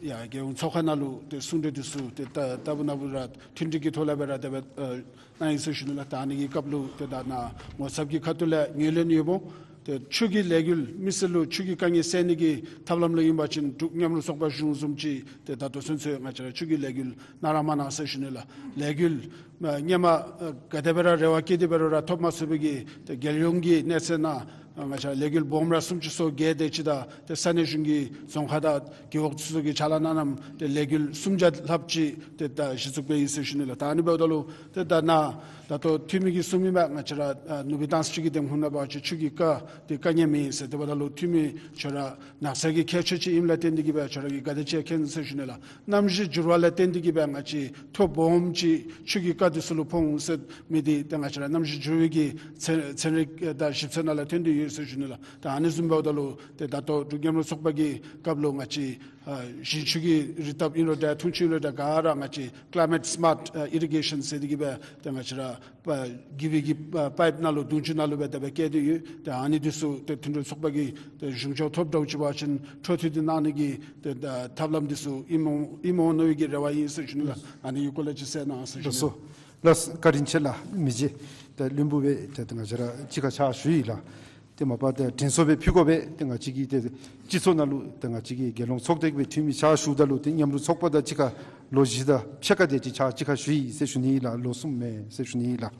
ཡར་རྒྱལ་ཡོངས་ཚོགས་ཁང་ནང་ལུ་ཏེ་གསུང་གྲོས་འདི་ཚུ་ཏེ་ད་ལྟ་བུ་ན་བུ་ར་མཐུན་སྒྲིག་གི་ཐོག་ལས་སྦེ་ར་དེ་སྦེ་ཨ་གནང་ཡི་ཟེར་ཞུ་ནི་ལགས། ད་ཨ་ནི་གི་སྐབས་ལུ་ཏེ་ད་ནཱ་ངོ་ཚབ་ཀྱི་ཁ་ཐུག་ལས་ངོས་ལེན་ཡོདཔ་འོང་། ཏེ་ཆུ་གི་ལས་འགུལ་མི་སེར་ལུ་ཆུ་གི་དཀའ་ངལ་སེལ་ནི་གི་ཐབས་ལམ་ལུ་ཨིན་པ་ཅིན་འབྲུག་མཉམ་རུབ་ཚོགས་པ་གཞུང་བཟུམ་ཅིག་ཏེ་ད་ལྟོ་ཚུན་ཚོད་ང་བཅས་ར་ཆུ་གི་ལས་འགུལ་གནང་ར་མ་གནང་ཟེར་ཞུ་ནི་ལགས། ལས་འགུལ་ཨ་སྔོན་མ་ཨ་ག་དེ་སྦེ་ར་རེ་བ་བསྐྱེད་དེ་འབད་རུང་ར་ཐོབ་མ་ཚུགས་པའི་གི་ཏེ་རྒྱལ་ཡོངས་ཀྱི་གནས་ཚད་ནང་ཨ་ང་བཅས་ར་ལས་འགུལ་སྦོམ་ར་སུམ་ཅུ་སོ་བརྒྱད་དེ་ཅིག་དང་ཏེ་ས་གནས་གཞུང་གི་རྫོང་ཁག་དང་རྒེད་འོག་ཚུ་གི་ཕྱག་ལཱ་གནང་མནོཝ་ཏེ་ལས་འགུལ་སུམ་བརྒྱ་ལྷགཔ་ཅིག་ཏེ་ད་གཞི་བཙུགས་འབད་ཡི་ཟེར་ཞུ་ནི་ལགས། ད་ཨ་ནི་འབདཝ་ད་ལུ་ཏེ་ད་ནཱ་ད་ལྟོ་འཐུས་མི་གིས་གསུངས་མི་སྦེ་ང་བཅས་ར་ཨ་ནུབ་སྦིས་ཏང་སྲིད་ཅུས་ཀྱི་འདེམས་ཁོངས་ནང་འབད་བ་ཅིན་ཆུ་གི་རྐ་འདི་དཀའ་ངལ་མེད་ཟེར། དེ་འབདཝ་ད་ལུ་འཐུས་མི་ཁྱོད་ར་ནགས་ཚལ་གྱི་མཁས་མཆོག་ཅིག་ཨིནམ་ལས་བརྟེན་ཏེ་གིས་སྦེ་ཁྱོད་ར་གིས་ག་དེ་ཅིག་མཁྱེན་ཟེར་ཞུ་ནི་ལགས། གནམ་གཤིས་འགྱུར་བ་ལས་བརྟེན་ཏེ་གིས་སྦེ་ང་བཅས་མཐོ་སྦོམ་ཅིག་ཆུ་གི་རྐ་འདི་ཚུ་ལུ་ཕོག་འོང་ཟེར་མི་འདི་ཏེ་ང་བཅས་ར་གནམ་གཤིས་འགྱུར་བའི་གི་ཚན་ཚན་རིག་དང་ཞིབ་འཚོལ་ནང་ལས་ཐོན་ཏེ་ཡོད་ཟེར་ཞུ་ནི་ལགས། ད་ཨ་ནི་བཟུམ་འབདཝ་ད་ལུ་ཏེ་ད་ལྟོ་འབྲུག་མཉམ་རུབ་ཚོགས་པ་གི་སྐབས་ལུ་ང་བཅས་ཨ་ཞིང་ཆུ་གི་རི་ཐབ་ཨིན་རུང་འདྲ་འཐུང་ཆུ་ཨིན་རུང་འདྲ་ག་ར་ང་བཅས་climate smart ཨ་irrigation ཟེར་ཏེ་གིས་སྦེ་ཏེ་ང་བཅས་ར་པ་གི་བི་གི་པ་པའིཔ་ནང་ལུ་དུང་ཆུ་ནང་ལུ་སྦེ་དེ་སྦེ་བཀལ་ཏེ་ཡོད། ཏེ་ཨ་ནི་འདི་ཚུ་ཏེ་མཐུན་འབྲེལ་ཚོགས་པ་གིས་ཏེ་གཞུང་ཕྱོགས་ཐོབ་འདྲཝ་ཅིག་འབད་བ་ཅིན་འཕྲོ་མཐུད་དེ་གནང་ནི་གི་ཏེ་ད་ཐབས་ལམ་འདི་ཚུ་ཨིནམ་འོང་ཨིནམ་འོང་མནོ་བའི་གི་རེ་བ་ཨིན་ཟེར་ཞུ་ནི་ལགས། ཨ་ནི་གི་སྐོར་ལས་ཅིག་གསལ་གནང་ཟེར་ཞུ་ནི། ལགས་སོ། ལགས་བཀའ་དྲིན་ཆེ་ལགས། མི་རྗེ་ད་བློན་པོ་སྦེ་ཏེ་ང་བཅས་ར་གཅིག་ཁར་ཕྱག་ཞུ་ཡི་ལགས། ཏེ་མ་པ་ཏེ་དྲན་གསོ་སྦེ་ཕུལ་དགོ་པས། ཏེ་ང་བཅས་ཀྱི་ཏེ་སྤྱི་ཚོགས་ནང་ལུ་ཏེ་ང་བཅས་ཀྱི་རྒྱལ་ཡོངས་ཚོགས་སྡེ་གི་འཐུས་མི་ཕྱག་ཞུཝ་ད་ལུ་ཏེ་མཉམ་རུབ་ཚོགས་པ་དང་གཅིག་ཁར་ལོ་བཞི་དང་ཕྱེད་ཀ་དེ་ཅིག་ཕྱག་གཅིག་ཁར་ཞུ་ཡི་ཟེར་ཞུ་ནི་ཨིན་ལགས། ལོ་གསུམ་མེན་ཟེར་ཞུ་ནི་ཨིན་ལགས།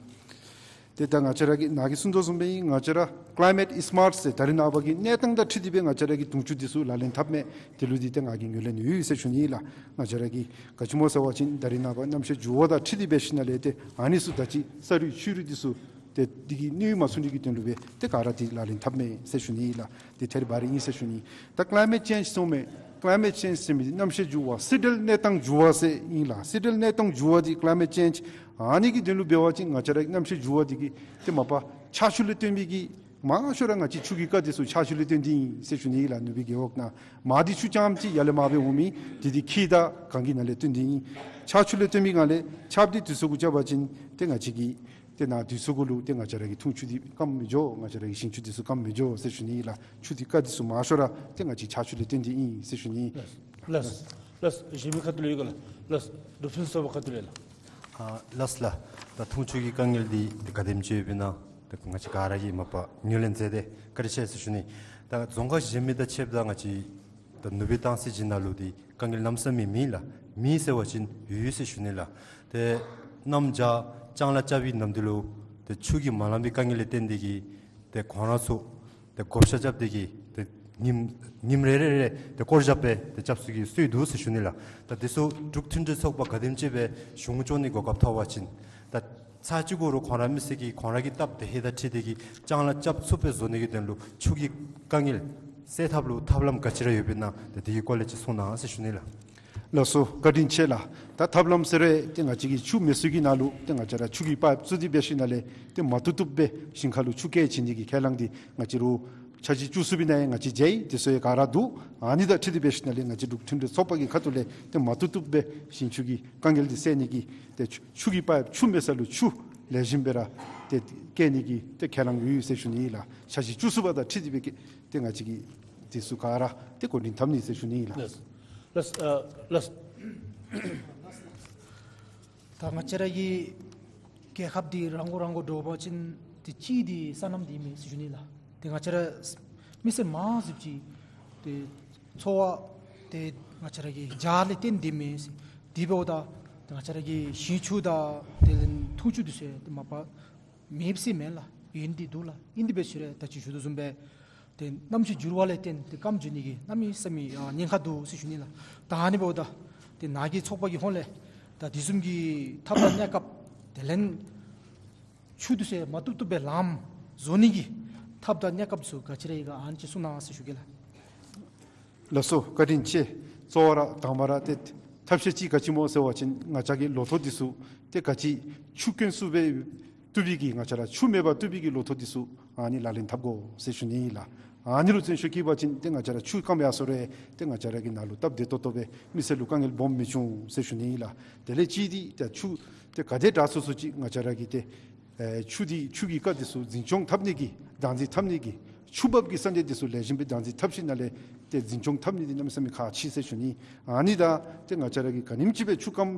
ཏེ་ད་ང་བཅས་ར་གིས་ནཱ་གིས་གསུངས་དོ་བཟུམ་སྦེ་ང་བཅས་ར་climate smart ཟེར་ད་རེས་ནངས་པ་གི་གནས་སྟངས་དང་འཁྲིལ་ཏེ་སྦེ་ང་བཅས་ར་གིས་དུང་ཆུ་འདི་ཚུ་ལག་ལེན་འཐབ་མས། དེ་ལུ་འདི་ཏེ་ང་གིས་ངོས་ལེན་ཡོད་ཟེར་ཞུ་ནི་ཨིན་ལགས། ང་བཅས་ར་གིས་ག་ཅི་སྨོ་ཟེར་བ་ཅིན་ད་རེས་ནངས་པ་གནམ་གཤིས་འགྱུར་བ་དང་འཁྲིལ་ཏེ་སྦེ་ཞིནམ་ལས་ཏེ་ཨ་ནི་ཚུ་ད་ཅི་ས་རུད་ཆུ་རུད་འདི་ཚུ་ཏེ་འདི་གིས་གནོད་མ་ཚུགས་ནི་གི་དོན་ལུ་སྦེ་ཏེ་ག་ར་འདི་ལག་ལེན་འཐབ་མས་ཟེར་ཞུ་ནི་ཨིན་ལགས། ཏེ་ཐད་རི་བ་རི་ཨིན་ཟེར་ཞུ་ནི། ད་climate change གསུངམ་མས། climate change ཟེར་མི་འདི་གནམ་གཤིས་འགྱུར་བ་སྲིད་འབྲེལ་གནས་སྟངས་འགྱུར་བ་ཟེར་ཨིན་ལགས། སྲིད་འབྲེལ་གནས་སྟངས་འགྱུར་བ་འདི་climate change། ཨ་ནི་གི་དོན་ལུ་འབད་བ་ཅིན་ང་བཅས་ར་གནམ་གཤིས་འགྱུར་བ་འདི་གིས་ཏེ་མ་པ་ཆར་ཆུ་ལས་བརྟེན་མི་གི་མང་ཤོས་ར་ང་བཅས་ཆུ་གི་རྐ་འདི་ཚུ་ཆར་ཆུ་ལས་བརྟེན་ཏེ་ཨིན་ཟེར་ཞུ་ནི་ཨིན་ལགས། ནུབ་སྦིས་རྒེད་འོག་ནང་མར་འདི་ཆུ་རྐྱངམ་ཅིག་ཡར་ལས་མར་སྦེ་འོང་མི་འདི་འདི་ཁྱི་དང་གངས་ཀྱི་ནང་ལས་བརྟེན་ཏེ་ཨིན། ཆར་ཆུ་ལས་བརྟེན་མི་ག་ལས་ཆརཔ་འདི་དུས་ཚོད་གུ་རྐྱབ་པ་ཅིན་ཏེ་ང་བཅས་ཀྱི་ཏེ་ནཱ་དུས་ཚོད་གུ་ལུ་ཏེ་ང་བཅས་ར་གི་འཐུང་ཆུ་འདི་སྐམ་མི་འགྱོ། ང་བཅས་ར་གི་ཞིང་ཆུ་འདི་ཚུ་སྐམ་མི་འགྱོ་ཟེར་ཞུ་ནི་ཨིན་ལགས། ཆུ་འདི་རྐ་འདི་ཚུ་མང་ཤོས་ར་ཏེ་ང་བཅས་ཆར་ཆུ་ལས་བརྟེན་ཏེ་ཨིན་ཟེར་ཞུ་ནི། ལགས་ལགས་ལགས། གཞན་མི་ཁ་ཐུག་ལས་ཡོད་ག་ལགས། ལགས་འབྲུག་ཕུན་སུམ་ཚོགས་པ་ཁ་ཐུག་ལས་ལགས། ཨ་ལགས་ལགས། ད་འཐུང་ཆུ་གི་དཀའ་ངལ་འདི་ཏེ་ག་དེམ་ཅིག་ཡོདཔ་ཨིན་ན་ཏེ་ང་བཅས་ག་ར་གིས་མ་པ་ངོས་ལེན་མཛད་དེ་བཀའ་དྲིན་ཆེ་ཟེར་ཞུ་ནི། ད་རྫོང་ཁག་གཞན་མི་དང་ཕྱདཔ་ད་ང་བཅས་ད་ནུབ་སྦིས་ཏང་སྲིད་ཅུས་ནང་ལུ་འདི་དཀའ་ངལ་གནམ་ས་མེད་མེད་ལགས། མེད་ཟེར་བ་ཅིན་ཡོད་ཟེར་ཞུ་ནི་ལགས། ཏེ་གནམ་བྱཱར་ལྕང་ལཱ་རྐྱབ་པའི་ནམ་དུས་ལུ་ཏེ་ཆུ་གིས་མ་ལང་པའི་དཀའ་ངལ་ལས་བརྟེན་ཏེ་གིས་ཏེ་ཁོང་ར་ཚུ་ཏེ་བགོ་བཤའ་རྐྱབ་སྟེ་གིས་ཏེ་ཉིནམ་ཉིནམ་རེ་རེ་རེ་ཏེ་སྐོར་རྐྱབ་སྦེ་ཏེ་རྐྱབ་ས་གི་སྲོལ་འདུག་ཟེར་ཞུ་ནི་ལགས། ད་འདི་ཚུ་འབྲུག་མཐུན་སྒྲིལ་ཚོགས་པ་ག་དེམ་ཅིག་སྦེ་གཞུང་སྐྱོང་ནི་གོ་སྐབས་ཐོབ་པ་ཅིན་ད་ཚར་གཅིག་གུ་ར་ཁོང་ར་མི་སེར་གྱིས་ཁོང་ར་གི་སྟབས་བདེ་ཧིང་དང་འཁྲིལ་ཏེ་གིས་ལྕང་ལཱ་རྐྱབ་ཚུགསཔ་སྦེ་བཟོ་ནི་གི་དོན་ལུ་ཆུ་གི་དཀའ་ངལ་སེལ་ཐབས་ལུ་ཐབས་ལམ་ག་ཅི་ར་ཡོདཔ་ཨིན་ན་ཏེ་འདི་གི་སྐོར་ལས་ཅིག་གསུང་གནང་ཟེར་ཞུ་ནི་ལགས། ལགས་སོ་བཀའ་དྲིན་ཆེ་ལགས། ད་ཐབས་ལམ་ཟེར་རུང་ཏེ་ང་བཅས་ཀྱི་ཆུ་མེད་ས་གི་ནང་ལུ་ཏེ་ང་བཅས་ར་ཆུ་གི་པའིཔ་བཙུགས་ཏེ་འབད་ཞིནམ་ལས་ཏེ་མ་བཏུབ་བཏུབ་སྦེ་ཞིང་ཁ་ལུ་ཆུ་བསྐྱལ་བྱིན་ནི་གི་ཁས་བླངས་འདི་ང་བཅས་ར་འཆར་གཞི་བཅུ་གསུམ་པའི་ནང་ཡང་ང་བཅས་མཇལ་ཡི། དེ་ཚུ་ཡང་ག་ར་འདུག། ཨ་ནི་དང་འཁྲིལ་ཏེ་འབད་ཞིནམ་ལས་ང་བཅས་འབྲུག་མཐུན་སྒྲིལ་ཚོགས་པ་གི་ཁ་ཐུག་ལས་ཏེ་མ་བཏུབ་བཏུབ་སྦེ་ཞིང་ཆུ་གི་དཀའ་ངལ་འདི་སེལ་ནི་གི་ཏེ་ཆུ་ཆུ་གི་པའིཔ་ཆུ་མེད་ས་ལུ་ཆུ་ལེགས་ཤོམ་སྦེ་ར་ཏེ་བསྐྱལ་ནི་གི་ཏེ་ཁས་བླངས་ཡོད་ཟེར་ཞུ་ནི་ཨིན་ལགས། འཆར་གཞི་བཅུ་གསུམ་པ་དང་འཁྲིལ་ཏེ་སྦེ་ཏེ་ང་བཅས་ཀྱིས་དེ་ཚུ་ག་ར་ཏེ་འགོ་འདྲེན་འཐབ་ནི་ཟེར་ཞུ་ནི་ཨིན་ལགས། ལགས་ལགས། ཨ་ལགས། ད་ང་བཅས་ར་གི་རྒྱལ་ཁབ་འདི་རང་མགོ་རང་མགོ་འདྲོངས་པ་ཅིན་ཏེ་གཅིག་འདི་སོ་ནམ་འདི་མེད་ཟེར་ཞུ་ནི་ལགས། ཏེ་ང་བཅས་ར་མི་སེར་མང་སུ་ཅིག་ཏེ་འཚོ་བ་ཏེ་ང་བཅས་ར་གི་བྱཱར་ལས་བརྟེན་ཏེ་མེད་ཟེར། དེ་འབདཝ་ད་ཏེ་ང་བཅས་ར་གི་ཞིང་ཆུ་དང་དེ་ལས་ འཐུང་ཆུ་འདི་ཚུ་ཡང་ཏེ་མ་པ་མེདཔ་ཟེར་མེན་ལགས། ཡོད་ནི་འདི་འདུག་ལགས། ཨིན་དེ་འབད་ཚུ་ར་ད་ཅི་ཞུ་དོ་བཟུམ་སྦེ་ཏེ་གནམ་གཤིས་འགྱུར་བ་ལས་བརྟེན་ཏེ་སྐམ་འགྱོ་ནི་གི་གནམ་མེད་ས་མེད་ཨ་ཉེན་ཁ་འདུག་ཟེར་ཞུ་ནི་ལགས། ད་ཨ་ནི་འབདཝ་ད་ཏེ་ནཱ་གི་ཚོགས་པ་གི་ཧོངས་ལས་ད་དེ་བཟུམ་གྱི་ཐབས་དང་གནས་སྐབས་དེ་ལས་ཆུ་འདི་ཚུ་ཡང་མ་བཏུབ་བཏུབ་སྦེ་ལངམ་བཟོ་ནི་གི་ཐབས་དང་གནས་སྐབས་ཚུ་ག་ཅི་ར་ཡོད་ག་ཨ་ནི་ཅིག་གསུང་གནང་ཟེར་ཞུ་གེ་ལགས། ལགས་སོ། བཀའ་དྲིན་ཆེ། གཙོ་བོ་ར་དང་པ་ར་ཏེ་ཐབས་ཤེས་ཅིག་ག་ཅི་སྨོ་ཟེར་བ་ཅིན་ང་བཅས་ཀྱི་ལོ་ཐོག་འདི་ཚུ་ཏེ་ག་ཅི་ཆུ་དཀོན་སུ་སྦེ་བཏུབ་པའི་གི་ང་བཅས་ར་ཆུ་མེད་པར་བཏུབ་པའི་གི་ལོ་ཐོག་འདི་ཚུ་ཨ་ནི་ལག་ལེན་འཐབ་དགོ་ཟེར་ཞུ་ནི་ལགས། ཨ་ནི་ལུ་བརྩོན་ཤུགས་བསྐྱེད་པ་ཅིན་ཏེ་ང་བཅས་ར་ཆུ་སྐམ་ཡར་སོང་རུང་ཏེ་ང་བཅས་ར་གི་ནཱ་ལུ་སྟབས་བདེ་ཏོག་ཏོ་སྦེ་མི་སེར་ལུ་དཀའ་ངལ་སྦོམ་མི་འབྱུང་ཟེར་ཞུ་ནི་ལགས། དེ་ལས་གཅིག་འདི་ཏེ་ཆུ་ཏེ་ག་དེ་དྲག་སོང་སོང་ཅིག་ང་བཅས་ར་གིས་ཏེ་ཨེ་ཆུ་འདི་ཆུ་གི་རྐ་འདི་ཚུ་འཛིན་སྐྱོང་འཐབ་ནི་གི་བདག་འཛིན་འཐབ་ནི་གི་ཆུ་འབབ་ཀྱི་ས་གནས་འདི་ཚུ་ལེགས་ཤོམ་སྦེ་བདག་འཛིན་འཐབ་ཞིནམ་ལས་ཏེ་འཛིན་སྐྱོང་འཐབ་ནི་འདི་གནམ་མེད་ས་མེད་ཁག་ཆེ་ཟེར་ཞུ་ནི། ཨ་ནི་དང་ཏེ་ང་བཅས་ར་གིས་ག་ནེམ་ཅིག་སྦེ་ཆུ་སྐམ་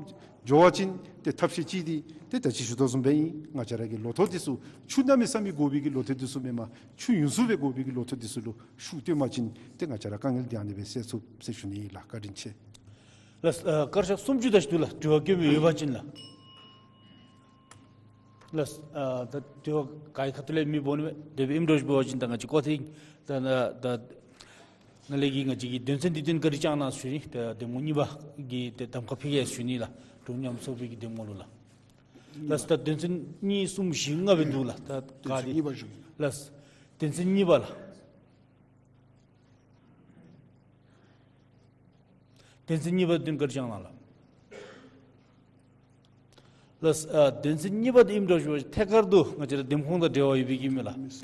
འགྱོ་བ་ཅིན་ཏེ་ཐབས་ཤེས་ཅིག་འདི་ཏེ་ད་ཅི་ཞུ་དོ་བཟུམ་སྦེ་ཨིན། ང་བཅས་ར་གི་ལོ་ཐོག་འདི་ཚུ་ཆུ་གནམ་མེད་ས་མེད་དགོ་པའི་གི་ལོ་ཐོག་འདི་ཚུ་མེན་པར་ཆུ་ཡོན་སུ་སྦེ་དགོ་པའི་གི་ལོ་ཐོག་འདི་ཚུ་ལུ་ཤུགས་བཏོན་པ་ཅིན་ཏེ་ང་བཅས་ར་དཀའ་ངལ་འདི་ཨ་ནི་སྦེ་སེལ་ཚུགས་ཟེར་ཞུ་ནི་ལགས། བཀའ་དྲིན་ཆེ། ལགས། ཨ་སྐར་ཆ་སུམ་ཅུ་དེ་ཅིག་འདུག་ལགས། དྲི་བ་བཀོད་མི་ཡོད་པ་ཅིན་ལགས། ལགས། ཨ་ད་དྲི་བ་ག་གི་ཁ་ཐུག་ལས་མི་འབོ་ནི་མས། དེ་སྦེ་ཨིནམ་འདྲཝ་ཅིག་འབད་བ་ཅིན་ད་ང་བཅས་སྐོར་ཐེངས་ད་ད་ད་ནཱ་ལས་ཀྱི་ང་བཅས་ཀྱི་དོན་ཚན་འདི་དོན་བཀའ་དྲིན་བསྐྱང་གནང་ཞུ་ནི། ད་གདམ་ངོ་གཉིས་པ་གི་ཏེ་གདམ་ཁ་ཕུལ་གེ་ཞུ་ནི་ལགས། འབྲུག་ཉམས་གསོ་པའི་གི་གདམ་ངོ་ལུ་ལགས། ལགས། ད་དོན་ཚན་གཉིས་གསུམ་བཞི་ལྔ་སྦེ་འདུག་ལགས། ད་ག་དོན་ཚན་དེ་གཉིས་པ་ཞུ་གེ། ལགས། དོན་ཚན་གཉིས་པ་ལགས། དོན་ཚན་གཉིས་པ་དོན་བཀའ་དྲིན་བསྐྱང་གནང་ལགས། ལགས། ཨ་དོན་ཚན་གཉིས་པ་འདི་ཨིནམ་འདྲཝ་ཅིག་འབད་བ་ཅིན་ཐད་ཀར་དུ་ང་བཅས་ར་འདེམས་ཁོངས་དང་འབྲེལ་བ་ཡོད་པའི་གི་མི་ལགས།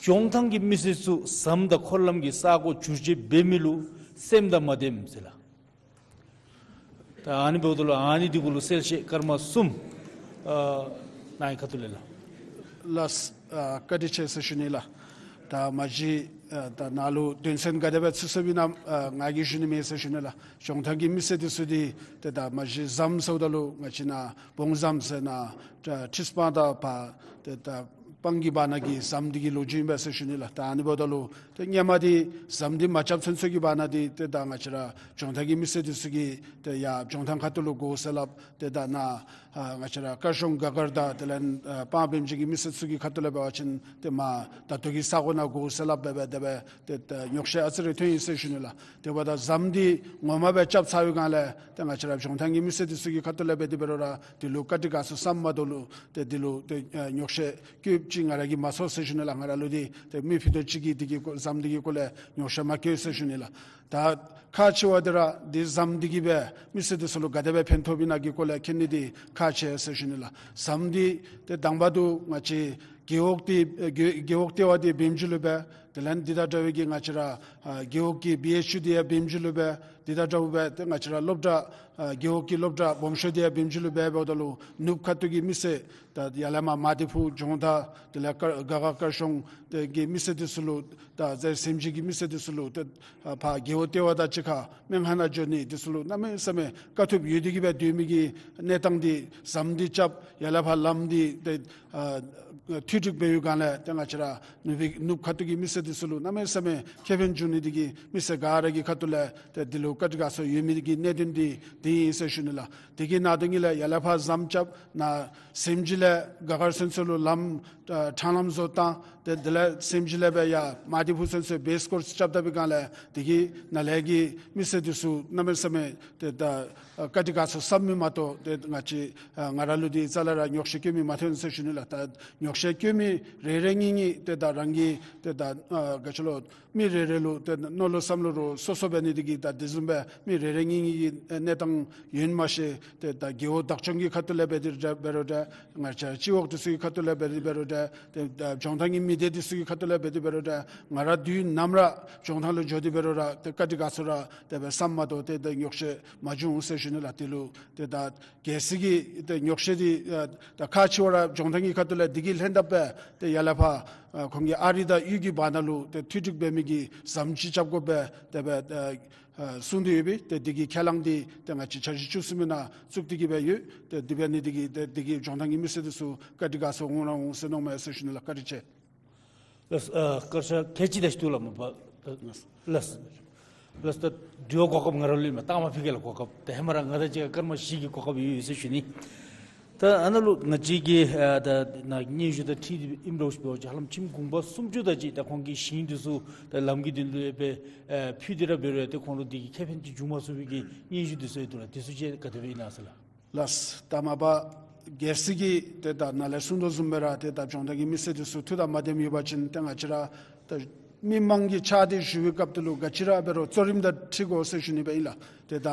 ལྗོངས་མཐའ་གི་མི་སེར་ཚུ་ཟམ་དང་འཁོར་ལམ་གྱི་ས་གོ་བསྒྱུར་བཅོས་འབད་མི་ལུ་སེམས་དང་མ་བདེཝ་ཟེར་ལགས། ད་ཨ་ནི་འབདཝ་ད་ལུ་ཨ་ནི་འདི་གུ་ལུ་གསལ་བཤད་སྐར་མ་གསུམ་ཨ་ནཱ་གི་ཁ་ཐུག་ལས་ལགས། ལགས། ཨ་བཀའ་དྲིན་ཆེ་ཟེར་ཞུ་ནི་ལགས། ད་མ་གཞི་ཨ་ད་ནཱ་ལུ་དོན་ཚན་ག་དེ་སྦེ་ཚུད་སོང་ཡི་ན་ཨ་ང་གིས་ཞུ་ནི་མེད་ཟེར་ཞུ་ནི་ལགས། ལྗོངས་མཐའ་གི་མི་སེར་འདི་ཚུ་འདི་ཏེ་ད་མ་གཞི་ཟམ་ཟེརཝ་ད་ལུ་ང་བཅས་ནཱ་བོང་ཟམ་ཟེར་ནཱ་ཏེ་ཁྲི་སྤང་དང་ཕར་ཏེ་ད་སྤང་གི་བར་ན་གི་ཟམ་འདི་གི་ལོ་རྒྱུས་ཨིན་པས་ཟེར་ཞུ་ནི་ལགས། ད་ཨ་ནི་འབདཝ་ད་ལུ་ཏེ་སྔོན་མ་འདི་ཟམ་འདི་མ་རྐྱབ་ཚུན་ཚོད་ཀྱི་བར་ན་འདི་ཏེ་ད་ང་བཅས་ར་ལྗོངས་མཐའ་གི་མི་སེར་འདི་ཚུ་གིས་ཏེ་ཡར་ལྗོངས་མཐའ་ཁ་ཐུག་ལུ་སྒོ་ཟེར་སླབ། ཏེ་ད་ནཱ་ཨ་ང་བཅས་ར་དཀར་གཞོང་སྒ་སྒར་དང་དེ་ལས་ཨ་སྤང་སྦེམ་ཆུ་གི་མི་སེར་ཚུ་གི་ཁ་ཐུག་ལས་འབད་བ་ཅིན་ཏེ་མར་ད་ལྟོ་གི་ས་གོ་ནང་སྒོ་ཟེར་སླབ་སྦེ་སྦེ་དེ་སྦེ་ཏེ་ད་ཉོགས་བཤད་ཨ་ཙི་རེ་ཐོན་ཡི་ཟེར་ཞུ་ནི་ལགས། དེ་འབདཝ་ད་ཟམ་འདི་ངོ་མ་སྦེ་རྐྱབ་ཚར་བའི་སྒང་ལས་ཏེ་ང་བཅས་ར་ལྗོངས་མཐའ་གི་མི་སེར་འདི་ཚུ་གི་ཁ་ཐུག་ལས་འབད་དེ་འབད་རུང་ར་འདི་ལུ་བཀའ་དྲིན་དགའ་ཚོར་ཟམ་མ་ཐོབ་ལུ་ཏེ་འདི་ལུ་ཏེ་ཨ་ཉོགས་བཤད་བཀོདཔ་ཅིག་ང་ར་གིས་མ་ཚོར་ཟེར་ཞུ་ནི་ལགས། ང་ར་ལུ་འདི་ཏེ་མི་ཕུད་རྡོག་ཅིག་གིས་འདི་གི་སྐོར་ཟམ་འདི་གི་སྐོར་ལས་ཉོགས་བཤད་མ་བཀོད་ཟེར་ཞུ་ནི་ལགས། ད་ཁག་ཆེ་བ་འདི་ར་འདི་ཟམ་འདི་གིས་སྦེ་མི་སེར་འདི་ཚུ་ལུ་ག་དེ་སྦེ་ཕན་ཐོགས་པའི་ན་གི་སྐོར་ལས་མཁྱེན་ནི་འདི་ཁག་ཆེ་ཟེར་ཞུ་ནི་ལགས། ཟམ་འདི་ཏེ་དང་པ་འདི་ང་བཅས་རྒེད་འོག་འདི་རྒེད་རྒེད་འོག་ལྟེ་བ་འདི་བེམ་ཇུ་ལུ་སྦེ་དེ་ལས་འདི་དང་འདྲ་བའི་གི་ང་བཅས་ར་ཨ་རྒེད་འོག་གི་བི་ཨེཆ་ཡུ་འདི་ཡང་བེམ་ཇུ་ལུ་སྦེ་འདི་དང་འདྲཝ་སྦེ་ཏེ་ང་བཅས་ར་སློབ་གྲྭ་ཨ་རྒེད་འོག་གི་སློབ་གྲྭ་སྦོམ་ཤོས་འདི་ཡང་བེམ་ཇུ་ལུ་སྦེ་འབདཝ་ད་ལུ་ནུབ་ཁ་ཐུག་གི་མི་སེར་ད་ཡར་ལས་མར་མ་ཏི་ཕུ་ལྗོངས་མཐའ་དེ་ལས་དཀར་སྒ་སྒར་དཀར་གཞོང་དེ་གི་མི་སེར་འདི་ཚུ་ལུ་ད་ཟེར་སེམས་ཅན་གྱི་མི་སེར་འདི་ཚུ་ལུ་ཏེ་ཨ་ཕར་རྒེད་འོག་ལྟེ་བ་དང་གཅིག་ཁར་སྨན་ཁང་ནང་འགྱོ་ནི་འདི་ཚུ་ལུ་གནམ་མེད་ས་མེད་དཀའ་ཐུབ་ཡོད་དེ་གི་སྦེ་སྡོད་མི་གི་གནས་སྟངས་འདི་ཟམ་འདི་རྐྱབ་ཡར་ལས་ཕར་ལམ་འདི་ཏེ་ཨ་མཐུད་དཀྲུག་འབད་བའི་སྒང་ལས་ཏེ་ང་བཅས་ར་ནུབ་ནུབ་ཁ་ཐུག་གི་མི་སེར་འདི་ཚུ་ལུ་གནམ་མེད་ས་མེད་ཁེ་ཕན་འབྱུང་ནི་འདི་གིས་མི་སེར་ག་ར་གི་ཁ་ཐུག་ལས་ཏེ་འདི་ལུ་བཀའ་དྲིན་དགའ་ཚོར་ཡོད་མི་འདི་གི་གནད་དོན་འདི་འདི་ཨིན་ཟེར་ཞུ་ནི་ལགས། དེ་གི་ནང་དོན་གྱི་ལས་ཡར་ལས་ཕར་ཟམ་རྐྱབ་ནཱ་སེམས་ཅན་ལས་སྒ་སྒར་ཚུན་ཚོད་ལུ་ལམ་ཨ་ཕྲང་ལམ་བཟོ་བཏང་། ཏེ་དེ་ལས་སེམས་ཅན་ལས་སྦེ་ཡར་མ་ཏི་ཕུ་ཚུན་ཚོད་བེསི་ཀོརསི་རྐྱབ་ད་བའི་སྒང་ལས་དེ་གི་ནང་ལས་ཀྱི་མི་སེར་འདི་ཚུ་གནམ་མེད་ས་མེད་ཏེ་ད་ཨ་བཀའ་དྲིན་དགའ་ཚོར་ཟབ་མི་མ་གཏོགས་ཏེ་ང་བཅས་ཨ་ང་ར་ལུ་འདི་རྩ་ལས་ར་ཉོགས་བཤད་བཀོད་མི་མ་ཐོན་ཟེར་ཞུ་ནི་ལགས། ད་ཉོགས་བཤད་བཀོད་མི་རེ་རེ་གཉིས་གཉིས་ཏེ་ད་རང་གི་ཏེ་ད་ཨ་ག་ཅི་ལོ་མི་རེ་རེ་ལུ་ཏེ་མནོ་བསམ་བློ་རུ་སོ་སོ་འབད་ནི་འདི་གིས་ད་དེ་བཟུམ་སྦེ་མི་རེ་རེ་གཉིས་གཉིས་ཀྱི་ཨེ་གནས་སྟངས་ཡོད་མ་ཤེས། ཏེ་ད་རྒེད་འོག་བདག་སྐྱོང་གི་ཁ་ཐུག་ལས་འབད་དེ་འབད་རུང་འདྲ། ང་བཅས་སྤྱི་འོག་འདི་ཚུ་གི་ཁ་ཐུག་ལས་འབད་དེ་འབད་རུང་འདྲ། ཏེ་ད་ལྗོངས་མཐའ་གི་མི་སྡེ་འདི་ཚུ་གི་ཁ་ཐུག་ལས་འབད་དེ་འབད་རུང་འདྲ། ང་ར་དུས་ནམ་ར་ལྗོངས་མཐའ་ལུ་འགྱོ་སྟེ་འབད་རུང་ར་ཏེ་བཀའ་དྲིན་དགའ་ཚོར་ར་དེ་སྦེ་ཟམ་མ་གཏོགས་ཏེ་ད་ཉོགས་བཤད་མ་བྱུང་ཟེར་ཞུ་ནི་ལགས། དེ་ལུ་ཏེ་ད་གལ་སྲིད་ཀྱི་ཏེ་ཉོགས་བཤད་འདི་ཨ་ད་ཁག་ཆེ་བ་ར་ལྗོངས་མཐའ་གི་ཁ་ཐུག་ལས་འདི་གི་ལྷན་ཐབས་སྦེ་ཏེ་ཡར་ལས་ཕར་ཨ་ཁོང་གི་ཨ་རི་དང་གཡུས་ཀྱི་བར་ན་ལུ་ཏེ་མཐུད་དཀྲུག་འབད་མི་གི་ཟམ་ཅིག་རྐྱབ་དགོ་པས་དེ་སྦེ་ཨ་ཨ་གསུངས་ཏེ་ཡོད་པས། ཏེ་འདི་གི་ཁས་བླངས་འདི་ཏེ་ང་བཅས་འཆར་གཞི་བཅུ་གསུམ་པའི་ནང་བཙུགས་ཏེ་གི་སྦེ་ཡོད། ཏེ་འདི་འབད་ནི་འདི་གིས་ཏེ་འདི་གིས་ལྗོངས་མཐའ་གི་མི་སེར་འདི་ཚུ་བཀའ་དྲིན་དགའ་ཚོར་འོང་ར་འོང་ཟེར་མནོཝ་མས་ཟེར་ཞུ་ནི་ལགས། བཀའ་དྲིན་ཆེ། ལགས། ཨ་སྐར་ཆ་ཁལ་གཅིག་དེ་ཅིག་འདུག་ལགས་མ་པ། ལགས། ལགས། ད་དྲི་བ་གོ་སྐབས་ང་ར་ལུ་ཨིན་མས། ལྟག་མ་ཕུལ་གེ་ལགས་གོ་སྐབས། ཏེ་ཧེ་མ་ར་ང་དང་གཅིག་ཁར་སྐར་མ་བཞི་གི་གོ་སྐབས་ཡོད་ཡོད་ཟེར་ཞུ་ནི། ད་ཨ་ནཱ་ལུ་ང་བཅས་ཀྱི་ཨ་ད་ནཱ་སྙན་ཞུ་དང་འཁྲིལ་ཏེ་ཨིནམ་འདྲཝ་ཅིག་འབད་བ་ཅིན་ཧ་ལམ་ཁྱིམ་གུང་པ་སུམ་ཅུ་དེ་ཅིག་ད་ཁོང་གིས་ཞིང་འདི་ཚུ་ད་ལམ་གྱི་དོན་ལུ་ཡོདཔ་སྦེ་ཨ་ཕུལ་ཏེ་ར་འབད་རུང་ཏེ་ཁོང་ལུ་དེ་གིས་ཁེ་ཕན་ཅིག་བྱུང་མ་ཚུགས་པའི་གི་སྙན་ཞུ་འདི་ཚུ་ཡོད་འདུག་ལགས། དེ་ཚུ་ཅིག་ག་དེ་སྦེ་ཨིན་ན་ཟེར་ལགས། ལགས། ད་མ་པ་གལ་སྲིད་ཀྱི་ཏེ་ད་ནཱ་ལས་གསུངས་དོ་བཟུམ་སྦེ་ར་ཏེ་ད་ལྗོངས་མདོ་གི་མི་སེར་འདི་ཚུ་འཐུས་དང་མ་ལྡནམ་ཡོད་པ་ཅིན་ཏེ་ང་བཅས་ར་ད་མི་མང་གི་ཕྱག་དེ་ཞུ་བའི་སྐབས་དེ་ལུ་ག་ཅི་ར་འབད་རུང་གཙོ་རིམ་དང་འཁྲིལ་དགོ་ཟེར་ཞུ་ནི་སྦེ་ཨིན་ལགས། ཏེ་ད་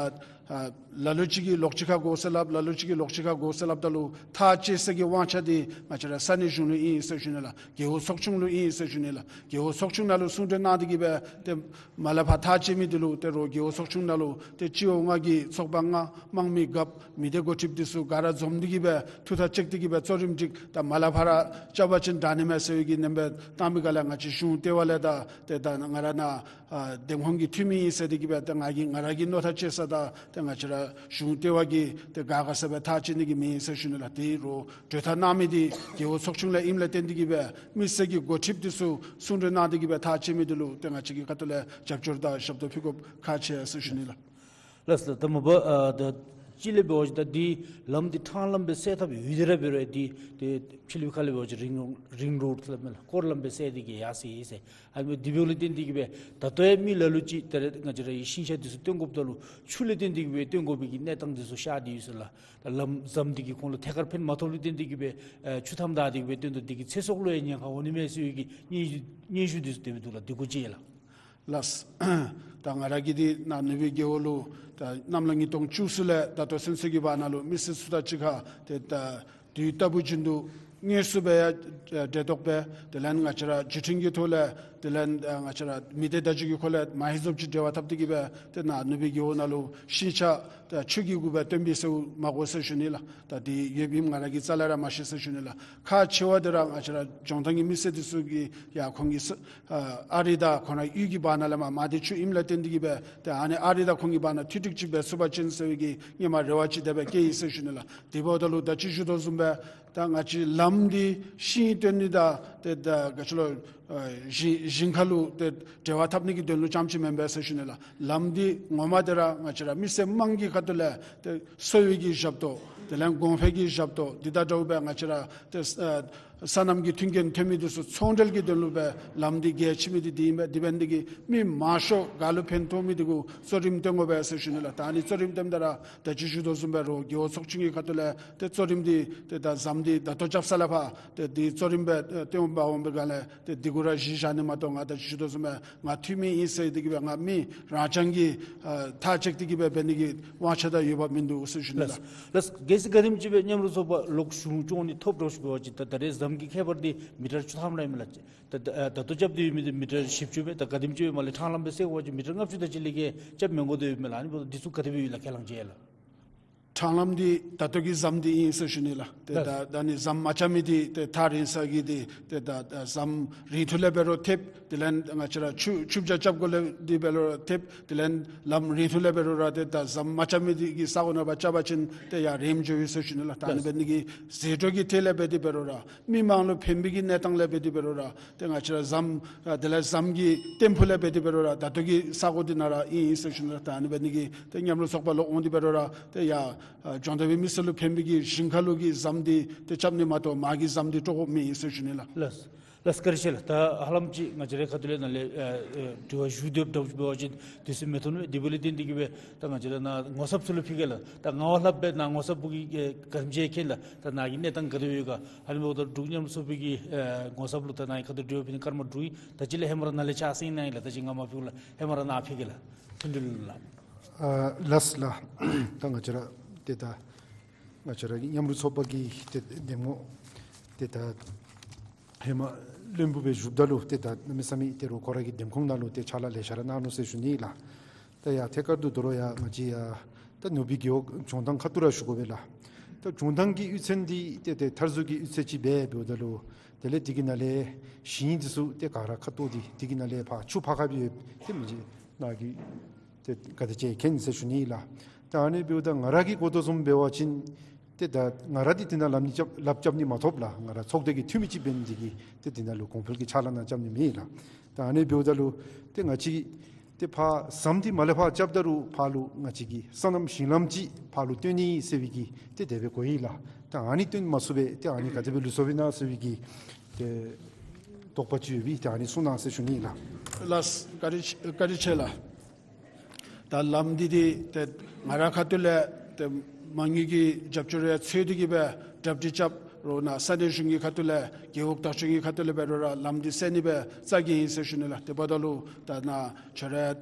ཨ་ལ་ལུ་ཅིག་གིས་ལོགས་ཅིག་ཁར་དགོ་ཟེར་སླབ། ལ་ལུ་ཅིག་གིས་ལོགས་ཅིག་ཁར་དགོ་ཟེར་སླབ་ད་ལུ་ཐག་བཅད་ས་གི་དབང་ཆ་དེ་ང་བཅས་ར་ས་གནས་གཞུང་ལུ་ཨིན་ཟེར་ཞུ་ནི་ལགས། རྒེད་འོག་ཚོགས་ཆུང་ལུ་ཨིན་ཟེར་ཞུ་ནི་ལགས། རྒེད་འོག་ཚོགས་ཆུང་ནང་ལུ་གསུང་གྲོས་གནང་སྟེ་གིས་སྦེ་ཏེ་མ་ལས་ཕར་ཐག་བཅད་མི་དེ་ལུ་ཏེ་རོགས་རྒེད་འོག་ཚོགས་ཆུང་ནང་ལུ་ཏེ་སྤྱི་འོག་ལྔ་གི་ཚོགས་པ་ལྔ་དམངས་མི་རྒཔོ་མི་སྡེ་འགོ་ཁྲིདཔ་འདི་ཚུ་ག་ར་འཛོམས་ཏེ་གིས་སྦེ་ཐུགས་ཐག་བཅད་དེ་གིས་སྦེ་གཙོ་རིམ་སྒྲིག། ད་མ་ལས་ཕར་ར་རྐྱབ་པ་ཅིན་དྲག་ནི་མས་ཟེར་བའི་གི་ནེམ་སྦེ་བཏང་མི་ག་ལས་ང་བཅས་གཞུང་ལྟེ་བ་ལས་ད་ཏེ་ད་ང་ར་ནཱ་ཨ་འདེམས་ཁོངས་ཀྱི་འཐུས་མི་ཨིན་ཟེར་ཏེ་གིས་སྦེ་ད་ང་གིས་ང་ར་གིས་མནོ་ཐག་བཅད་ས་དང་ཏེ་ང་བཅས་ར་གཞུང་ལྟེ་བ་གིས་ཏེ་ག་ག་ཟེར་སྦེ་ཐག་བཅད་ནི་གི་མེན་ཟེར་ཞུ་ནི་ལགས། དེ་རོགས་གྲོས་ཐག་གནང་མི་དེ་རྒེད་འོག་ཚོགས་ཆུང་ལས་ཨིནམ་ལས་བརྟེན་ཏེ་གིས་སྦེ་མི་སེར་གྱི་འགོ་ཁྲིདཔ་འདི་ཚུ་གསུང་གྲོས་གནང་སྟེ་གིས་སྦེ་ཐག་བཅད་མི་དེ་ལུ་ཏེ་ང་བཅས་ཀྱི་ཁ་ཐུག་ལས་རྒྱབ་སྐྱོར་དང་ཞབས་ཏོག་ཕུལ་དགོཔ་ཁག་ཆེ་ཟེར་ཞུ་ནི་ལགས། ལགས་སོ། ད་མ་པ་ཨ་ད་སྤྱི་ལས་འབད་བ་ཅིན་ད་འདི་ལམ་འདི་ཕྲང་ལམ་སྦེ་སེལ་ཐབས་ཡོད་དེ་ར་འབད་རུང་འདི་ཏེ་ཕྱི་གླིང་ཁ་ལས་འབད་བ་ཅིན་རིང་རིང་རོཌ་ཟེར་སླབ་མས་ལགས། སྐོར་ལམ་སྦེ་སེལ་ཏེ་གིས་ཡར་སོ་ཡི་ཟེར། ཨ་ནི་འདི་འབདཝ་ལས་བརྟེན་ཏེ་གིས་སྦེ་ད་ལྟོ་ཡང་མི་ལ་ལུ་ཅིག་ད་རེས་ང་བཅས་རའི་ཤིང་ཤ་འདི་ཚུ་བཏོན་དགོཔ་ད་ལུ་ཆུ་ལས་བརྟེན་ཏེ་གིས་སྦེ་བཏོན་དགོ་པའི་གི་གནས་སྟངས་འདི་ཚུ་ཤར་ཏེ་ཡོད་ཟེར་ལགས། ད་ལམ་ཟམ་འདི་གིས་ཁོང་ལུ་ཐད་ཀར་ཕན་མ་ཐོགས་ལུ་བརྟེན་ཏེ་གིས་སྦེ་ཨ་ཆུ་མཐའམ་བདའ་སྟེ་གིས་སྦེ་བཏོན་དོ་འདི་གིས་ཚེ་སྲོག་ལུ་ཡང་ཉེན་ཁ་འོང་ནི་མས་ཟེར་བའི་གི་སྙན་ཞུ་སྙན་ཞུ་འདི་ཚུ་དེ་སྦེ་འདུག་ལགས། འདི་གུ་ཅིག་ལགས། ལགས། ད་ང་ར་གིས་འདི་ནཱ་ནུབ་སྦིས་རྒེད་འོག་ལུ་ད་གནམ་ལོ་ཉིས་སྟོང་བཅུ་གསུམ་ལས་ད་ལྟོ་ཚུན་ཚོད་ཀྱི་བར་ན་ལུ་མི་སེར་ཚུ་དང་གཅིག་ཁར་ཏེ་ད་དུས་ལྟ་བུ་བཞིན་དུ་དངོས་སུ་སྦེ་ཡང་འབྲེལ་གཏོགས་འབད། དེ་ལས་ང་བཅས་ར་བརྒྱུད་འཕྲིན་གྱི་ཐོག་ལས་དེ་ལས་ང་བཅས་ར་མི་སྡེ་བརྡ་བརྒྱུད་ཀྱི་ཁོ་ལས་མ་ཧེ་བཟུམ་ཅིག་འབྲེལ་བ་འཐབ་སྟེ་གིས་སྦེ་ཏེ་ནཱ་ནུབ་སྦིས་རྒེད་འོག་ནང་ལུ་ཤིང་ཤ་ད་ཆུ་གི་གུ་སྦེ་བཏོན་པས་ཟེར་མ་དགོ་ཟེར་ཞུ་ནི་ལགས། ད་འདི་ཡོདཔ་ཨིནམ་ང་ར་གིས་རྩ་ལས་ར་མ་ཤེས་ཟེར་ཞུ་ནི་ལགས། ཁག་ཆེ་བ་འདི་ར་ང་བཅས་ར་ལྗོངས་མདོ་གི་མི་སེར་འདི་ཚུ་གིས་ཡང་ཁོང་གི་ས་ཨ་ཨ་རི་དང་ཁོང་རའི་གཡུས་ཀྱི་བར་ན་ལས་མར་མར་འདི་ཆུ་ཨིནམ་ལས་བརྟེན་ཏེ་གིས་སྦེ་ཏེ་ཨ་ནི་ཨ་རི་དང་ཁོང་གི་བར་ན་མཐུད་འབྲེལ་ཅིག་འབད་ཚུགས་པ་ཅིན་ཟེར་བའི་གི་སྔོན་མ་རེ་བ་ཅིག་དེ་སྦེ་བསྐྱེད་ཡི་ཟེར་ཞུ་ནི་ལགས། དེ་འབདཝ་ད་ལུ་ད་ཅི་ཞུ་དོ་བཟུམ་སྦེ་ད་ང་བཅས་ལམ་འདི་ཤིང་བཏོན་ནི་དང་ཏེ་ད་ག་ཅི་ལོ་ཨ་ཞིང་ཞིང་ཁ་ལུ་ཏེ་འབྲེལ་བ་འཐབ་ནི་གི་དོན་ལུ་རྐྱངམ་ཅིག་མེན་པས་ཟེར་ཞུ་ནི་ལགས། ལམ་འདི་ངོ་མ་འདི་ར་ང་བཅས་ར་མི་སེར་དམངས་ཀྱི་ཁ་ཐུག་ལས་ཏེ་གསོ་བའི་གི་ཞབས་ཏོག་དེ་ལས་གོང་འཕེལ་གྱི་ཞབས་ཏོག་འདི་དང་འདྲཝ་སྦེ་ང་བཅས་ར་ཏེ་ཨ་སོ་ནམ་གྱི་མཐུན་རྐྱེན་ཐོན་མི་འདི་ཚུ་ཚོང་འབྲེལ་གྱི་དོན་ལུ་སྦེ་ལམ་འདི་གལ་ཆེ་མི་འདི་འདི་ཨིན་པས། དེ་འབད་ནི་འདི་གིས་མི་མང་ཤོས་ག་ལུ་ཕན་ཐོགས་མི་འདི་གུ་གཙོ་རིམ་བཏོན་དགོ་པས་ཟེར་ཞུ་ནི་ལགས། ད་ཨ་ནི་གཙོ་རིམ་བཏོནམ་ད་ར་ད་ཅི་ཞུ་དོ་བཟུམ་སྦེ་རོགས་རྒེད་འོག་ཚོགས་ཆུང་གི་ཁ་ཐུག་ལས་ཏེ་གཙོ་རིམ་འདི་ཏེ་ད་ཟམ་འདི་ད་ལྟོ་རྐྱབ་ས་ལས་ཕར་ཏེ་འདི་གཙོ་རིམ་སྦེ་ཏེ་བཏོན་འབག་འོང་པའི་སྒང་ལས་ཏེ་འདི་གུ་ར་གཞི་བཞག་ནི་མ་གཏོགས་ང་ད་ཅི་ཞུ་དོ་བཟུམ་སྦེ་ང་འཐུས་མི་ཨིན་ཟེར་ཏེ་གིས་སྦེ་ང་མི་རང་རྐྱང་གིས་ཨ་ཐག་བཅད་དེ་གིས་སྦེ་འབད་ནི་གི་དབང་ཆ་དང་འོས་འབབ་མིན་འདུག་ཟེར་ཞུ་ནི་ལགས། ལགས། གལ་སྲིད་ག་དེམ་ཅིག་སྦེ་མཉམ་རུབ་ཚོགས་པ་ལོག་གཞུང་སྐྱོང་ནི་ཐོབ་འདྲཝ་ཅིག་འབད་བ་ཅིན་ད་ད་རེས་ཟམ་གྱི་ཁྱད་པར་འདི་མི་ཊར་བཅུ་ཐམ་ར་ཨིན་མས་ལགས། ད་ད་ད་ལྟོ་རྐྱབ་སྟེ་ཡོད་མི་འདི་མི་ཊར་བཞི་བཅུ་མས། ད་ག་དེམ་ཅིག་སྦེ་མར་ལས་ཕྲང་ལམ་སྦེ་སེལ་དགོ་པ་ཅིན་མི་ཊར་ལྔ་བཅུ་དེ་ཅིག་ལས་བརྒལ་རྐྱབ་མི་དགོ་དོ་ཡོད་མས་ལགས། ཨ་ནི་འབདཝ་ད་འདི་ཚུ་ག་དེ་སྦེ་ཡོད་ལགས་ཁས་བླངས་ཅིག་ལགས། ཕྲང་ལམ་འདི་ད་ལྟོ་གི་ཟམ་འདི་ཨིན་ཟེར་ཞུ་ནི་ལགས། ཏེ་ད་ལགས། ད་ནི་ཟམ་མ་རྐྱབ་མི་འདི་ཏེ་ཐག་རིང་ས་གི་འདི་ཏེ་ད་ད་ཟམ་རིང་ཐུང་ལས་འབད་རུང་ཐེབས། དེ་ལས་ང་བཅས་ར་ཆུ་ཆུ་བྱ་རྐྱབ་དགོ་ལས་འདི་འབད་རུང་ར་ཐེབས། དེ་ལས་ལམ་རིང་ཐུང་ལས་འབད་རུང་ར་ཏེ་ད་ཟམ་མ་རྐྱབ་མི་འདི་གི་ས་གོ་ནང་ཕར་རྐྱབ་པ་ཅིན་ཏེ་ཡར་རནམ་འགྱོ་ཡི་ཟེར་ཞུ་ནི་ལགས། ད་ཨ་ནི་འབད་ནི་གི་ཟད་འགྲོ་གི་ཐད་ལས་འབད་དེ་འབད་རུང་ར་མི་མང་ལུ་ཕན་པའི་གི་གནས་སྟངས་ལས་འབད་དེ་འབད་རུང་ར་ཏེ་ང་བཅས་ར་ཟམ་ཨ་དེ་ལས་ཟམ་གྱི་ཏེམ་ཕུག་ལས་འབད་དེ་འབད་རུང་ར་ད་ལྟོ་གི་ས་གོ་འདི་ནང་ར་ཨིན་ཨིན་ཟེར་ཞུ་ནི་ལགས། ད་ཨ་ནི་འབད་ནི་གི་ཏེ་མཉམ་རུབ་ཚོགས་པ་ལོག་འོང་སྟེ་འབད་རུང་ར་ཏེ་ཡར་ཨ་ལྗོངས་མདོ་སྦེ་མི་སེར་ལུ་ཕན་པའི་གི་ཞིང་ཁ་ལུ་གི་ཟམ་འདི་ཏེ་རྐྱབ་ནི་མ་གཏོགས་མར་གྱི་ཟམ་འདི་དཀྲོག་དགོཔ་མེད་ཨིན་ཟེར་ཞུ་ནི་ལགས། ལགས། ལགས་བཀའ་དྲིན་ཆེ་ལགས། ད་ཧ་ལམ་ཅིག་ང་བཅས་རའི་ཁ་ཐུག་ལས་ནཱ་ལས་ཨ་ཨ་དྲི་བ་ཞུ་དོ་བཟུམ་འབད་བ་ཅིན་དུས་ཚོད་མི་ཐོན་པས། དེ་འབདཝ་ལས་བརྟེན་ཏེ་གིས་སྦེ་ད་ང་བཅས་ར་ནཱ་ངོ་ཚབ་ཚུ་ལུ་ཕུལ་གེ་ལགས། ད་ངོ་ལྷབ་སྦེ་ནཱ་ངོ་ཚབ་པོ་གིས་ཨེ་ག་དེམ་ཅིག་མཁྱེན་ལགས། ད་ནཱ་གི་གནས་སྟངས་ག་དེ་ཡོད་ག། ཨ་ནི་འབདཝ་ད་འབྲུག་མཉམ་རུབ་ཚོགས་པའི་གི་ཨེ་ངོ་ཚབ་ལུ་ད་ནཱ་གི་ཁ་ཐུག་དྲི་བ་ཕུལ་ནི་སྐར་མ་དྲུག་ཨིན། ད་ཅི་ལས་ཧེ་མ་ར་ནཱ་ལས་ཕྱག་སེང་གནང་ཡི་ལགས། ད་ཅི་ང་མ་ཕུལ་ལགས། ཧེ་མ་ར་ནཱ་ཕུལ་གེ་ལགས། ཐུན་དྲུག་ལགས། ཨ་ལགས་ལགས། ད་ང་བཅས་ར་ཏེ་ད་ང་བཅས་ར་གི་མཉམ་རུབ་ཚོགས་པ་གི་ཏེ་འདེམས་ངོ་ཏེ་ད་ཧེ་མ་བློན་པོ་སྦེ་བཞུགསཔ་ད་ལུ་ཏེ་ད་གནམ་མེད་ས་མེད་ཏེ་རོགས་ཁོ་ར་གི་འདེམས་ཁོངས་ནང་ལུ་ཏེ་ཕྱག་ལཱ་ལེ་ཤ་ར་གནང་ནུག་ཟེར་ཞུ་ནི་ལགས། ད་ཡ་ཐད་ཀར་དུ་དོ་རུང་ཡ་ང་བཅས་ཡ་ད་ནུབ་སྦིས་རྒེད་འོག་ལྗོངས་མདང་ཁ་ཐུག་ར་ཞུ་དགོ་པས་ལགས། ད་ལྗོངས་མདང་གི་གཡུས་ཚན་འདི་ཏེ་ཏེ་མཐར་ཟུར་གྱི་གཡུས་ཚན་ཅིག་འབད་འབདཝ་ད་ལུ་དེ་ལས་དེ་གི་ནང་ལས་ཞིང་འདི་ཚུ་ཏེ་ག་ར་ཁ་ཐུག་འདི་དེ་གི་ནང་ལས་ཕར་ཆུ་ཕར་ཁ་སྦེ་ཡོད་ཏེ་མི་ཅིག་ནཱ་གི་ཏེ་ག་དེ་ཅིག་མཁྱེན་ཟེར་ཞུ་ནི་ལགས། ད་ཨ་ནི་འབདཝ་ད་ང་ར་གིས་གོ་དོ་བཟུམ་འབད་བ་ཅིན་ཏེ་ད་ང་ར་འདི་དེ་ནང་ལམ་ནི་རྐྱབ་ལགཔ་རྐྱབ་ནི་མ་ཐོབ་ལགས། ང་ར་ཚོགས་སྡེ་གི་འཐུས་མི་ཅིག་འབད་ནི་འདི་གིས་ཏེ་དེ་ནང་ལུ་གོང་འཕེལ་གྱི་ཕྱག་ལཱ་ནང་རྐྱབ་ནི་མེད་ལགས། ད་ཨ་ནི་འབདཝ་ད་ལུ་ཏེ་ང་བཅས་ཏེ་ཕར་ཟམ་འདི་མར་ལས་ཕར་རྐྱབ་ད་རུང་ཕར་ལུ་ང་བཅས་ཀྱི་སོ་ནམ་ཞིང་ལམ་ཅིག་ཕར་ལུ་བཏོན་ནི་ཟེར་བའི་གི་ཏེ་དེ་སྦེ་གོ་ཡི་ལགས། ད་ཨ་ནི་སྟོན་མ་ཚུགས་པས། ཏེ་ཨ་ནི་ག་དེ་སྦེ་ལུས་སོཔ་ཨིན་ན་ཟེར་བའི་གི་ཏེ་དོགས་པ་ཅིག་ཡོད་པས། ཏེ་ཨ་ནི་གསུང་གནང་ཟེར་ཞུ་ནི་ལགས། ལགས། བཀའ་དྲིན་བཀའ་དྲིན་ཆེ་ལགས། ད་ལམ་འདི་འདི་ཏེ་ང་ར་ཁ་ཐུག་ལས་ཏེ་མ་དངུལ་གྱི་རྒྱབ་སྐྱོར་ཡང་འཚོལ་ཏེ་གི་སྦེ་གྲ་སྒྲིག་རྐྱབ་རུང་ན་ས་གནས་གཞུང་གི་ཁ་ཐུག་ལས་རྒེད་འོག་བདག་སྐྱོང་གི་ཁ་ཐུག་ལས་འབད་རུང་ར་ལམ་འདི་སེལ་ནི་སྦེ་རྩ་འགེངས་ཡི་ཟེར་ཞུ་ནི་ལགས། དེ་འབདཝ་ད་ལུ་ད་ན་ཁྱོད་ར་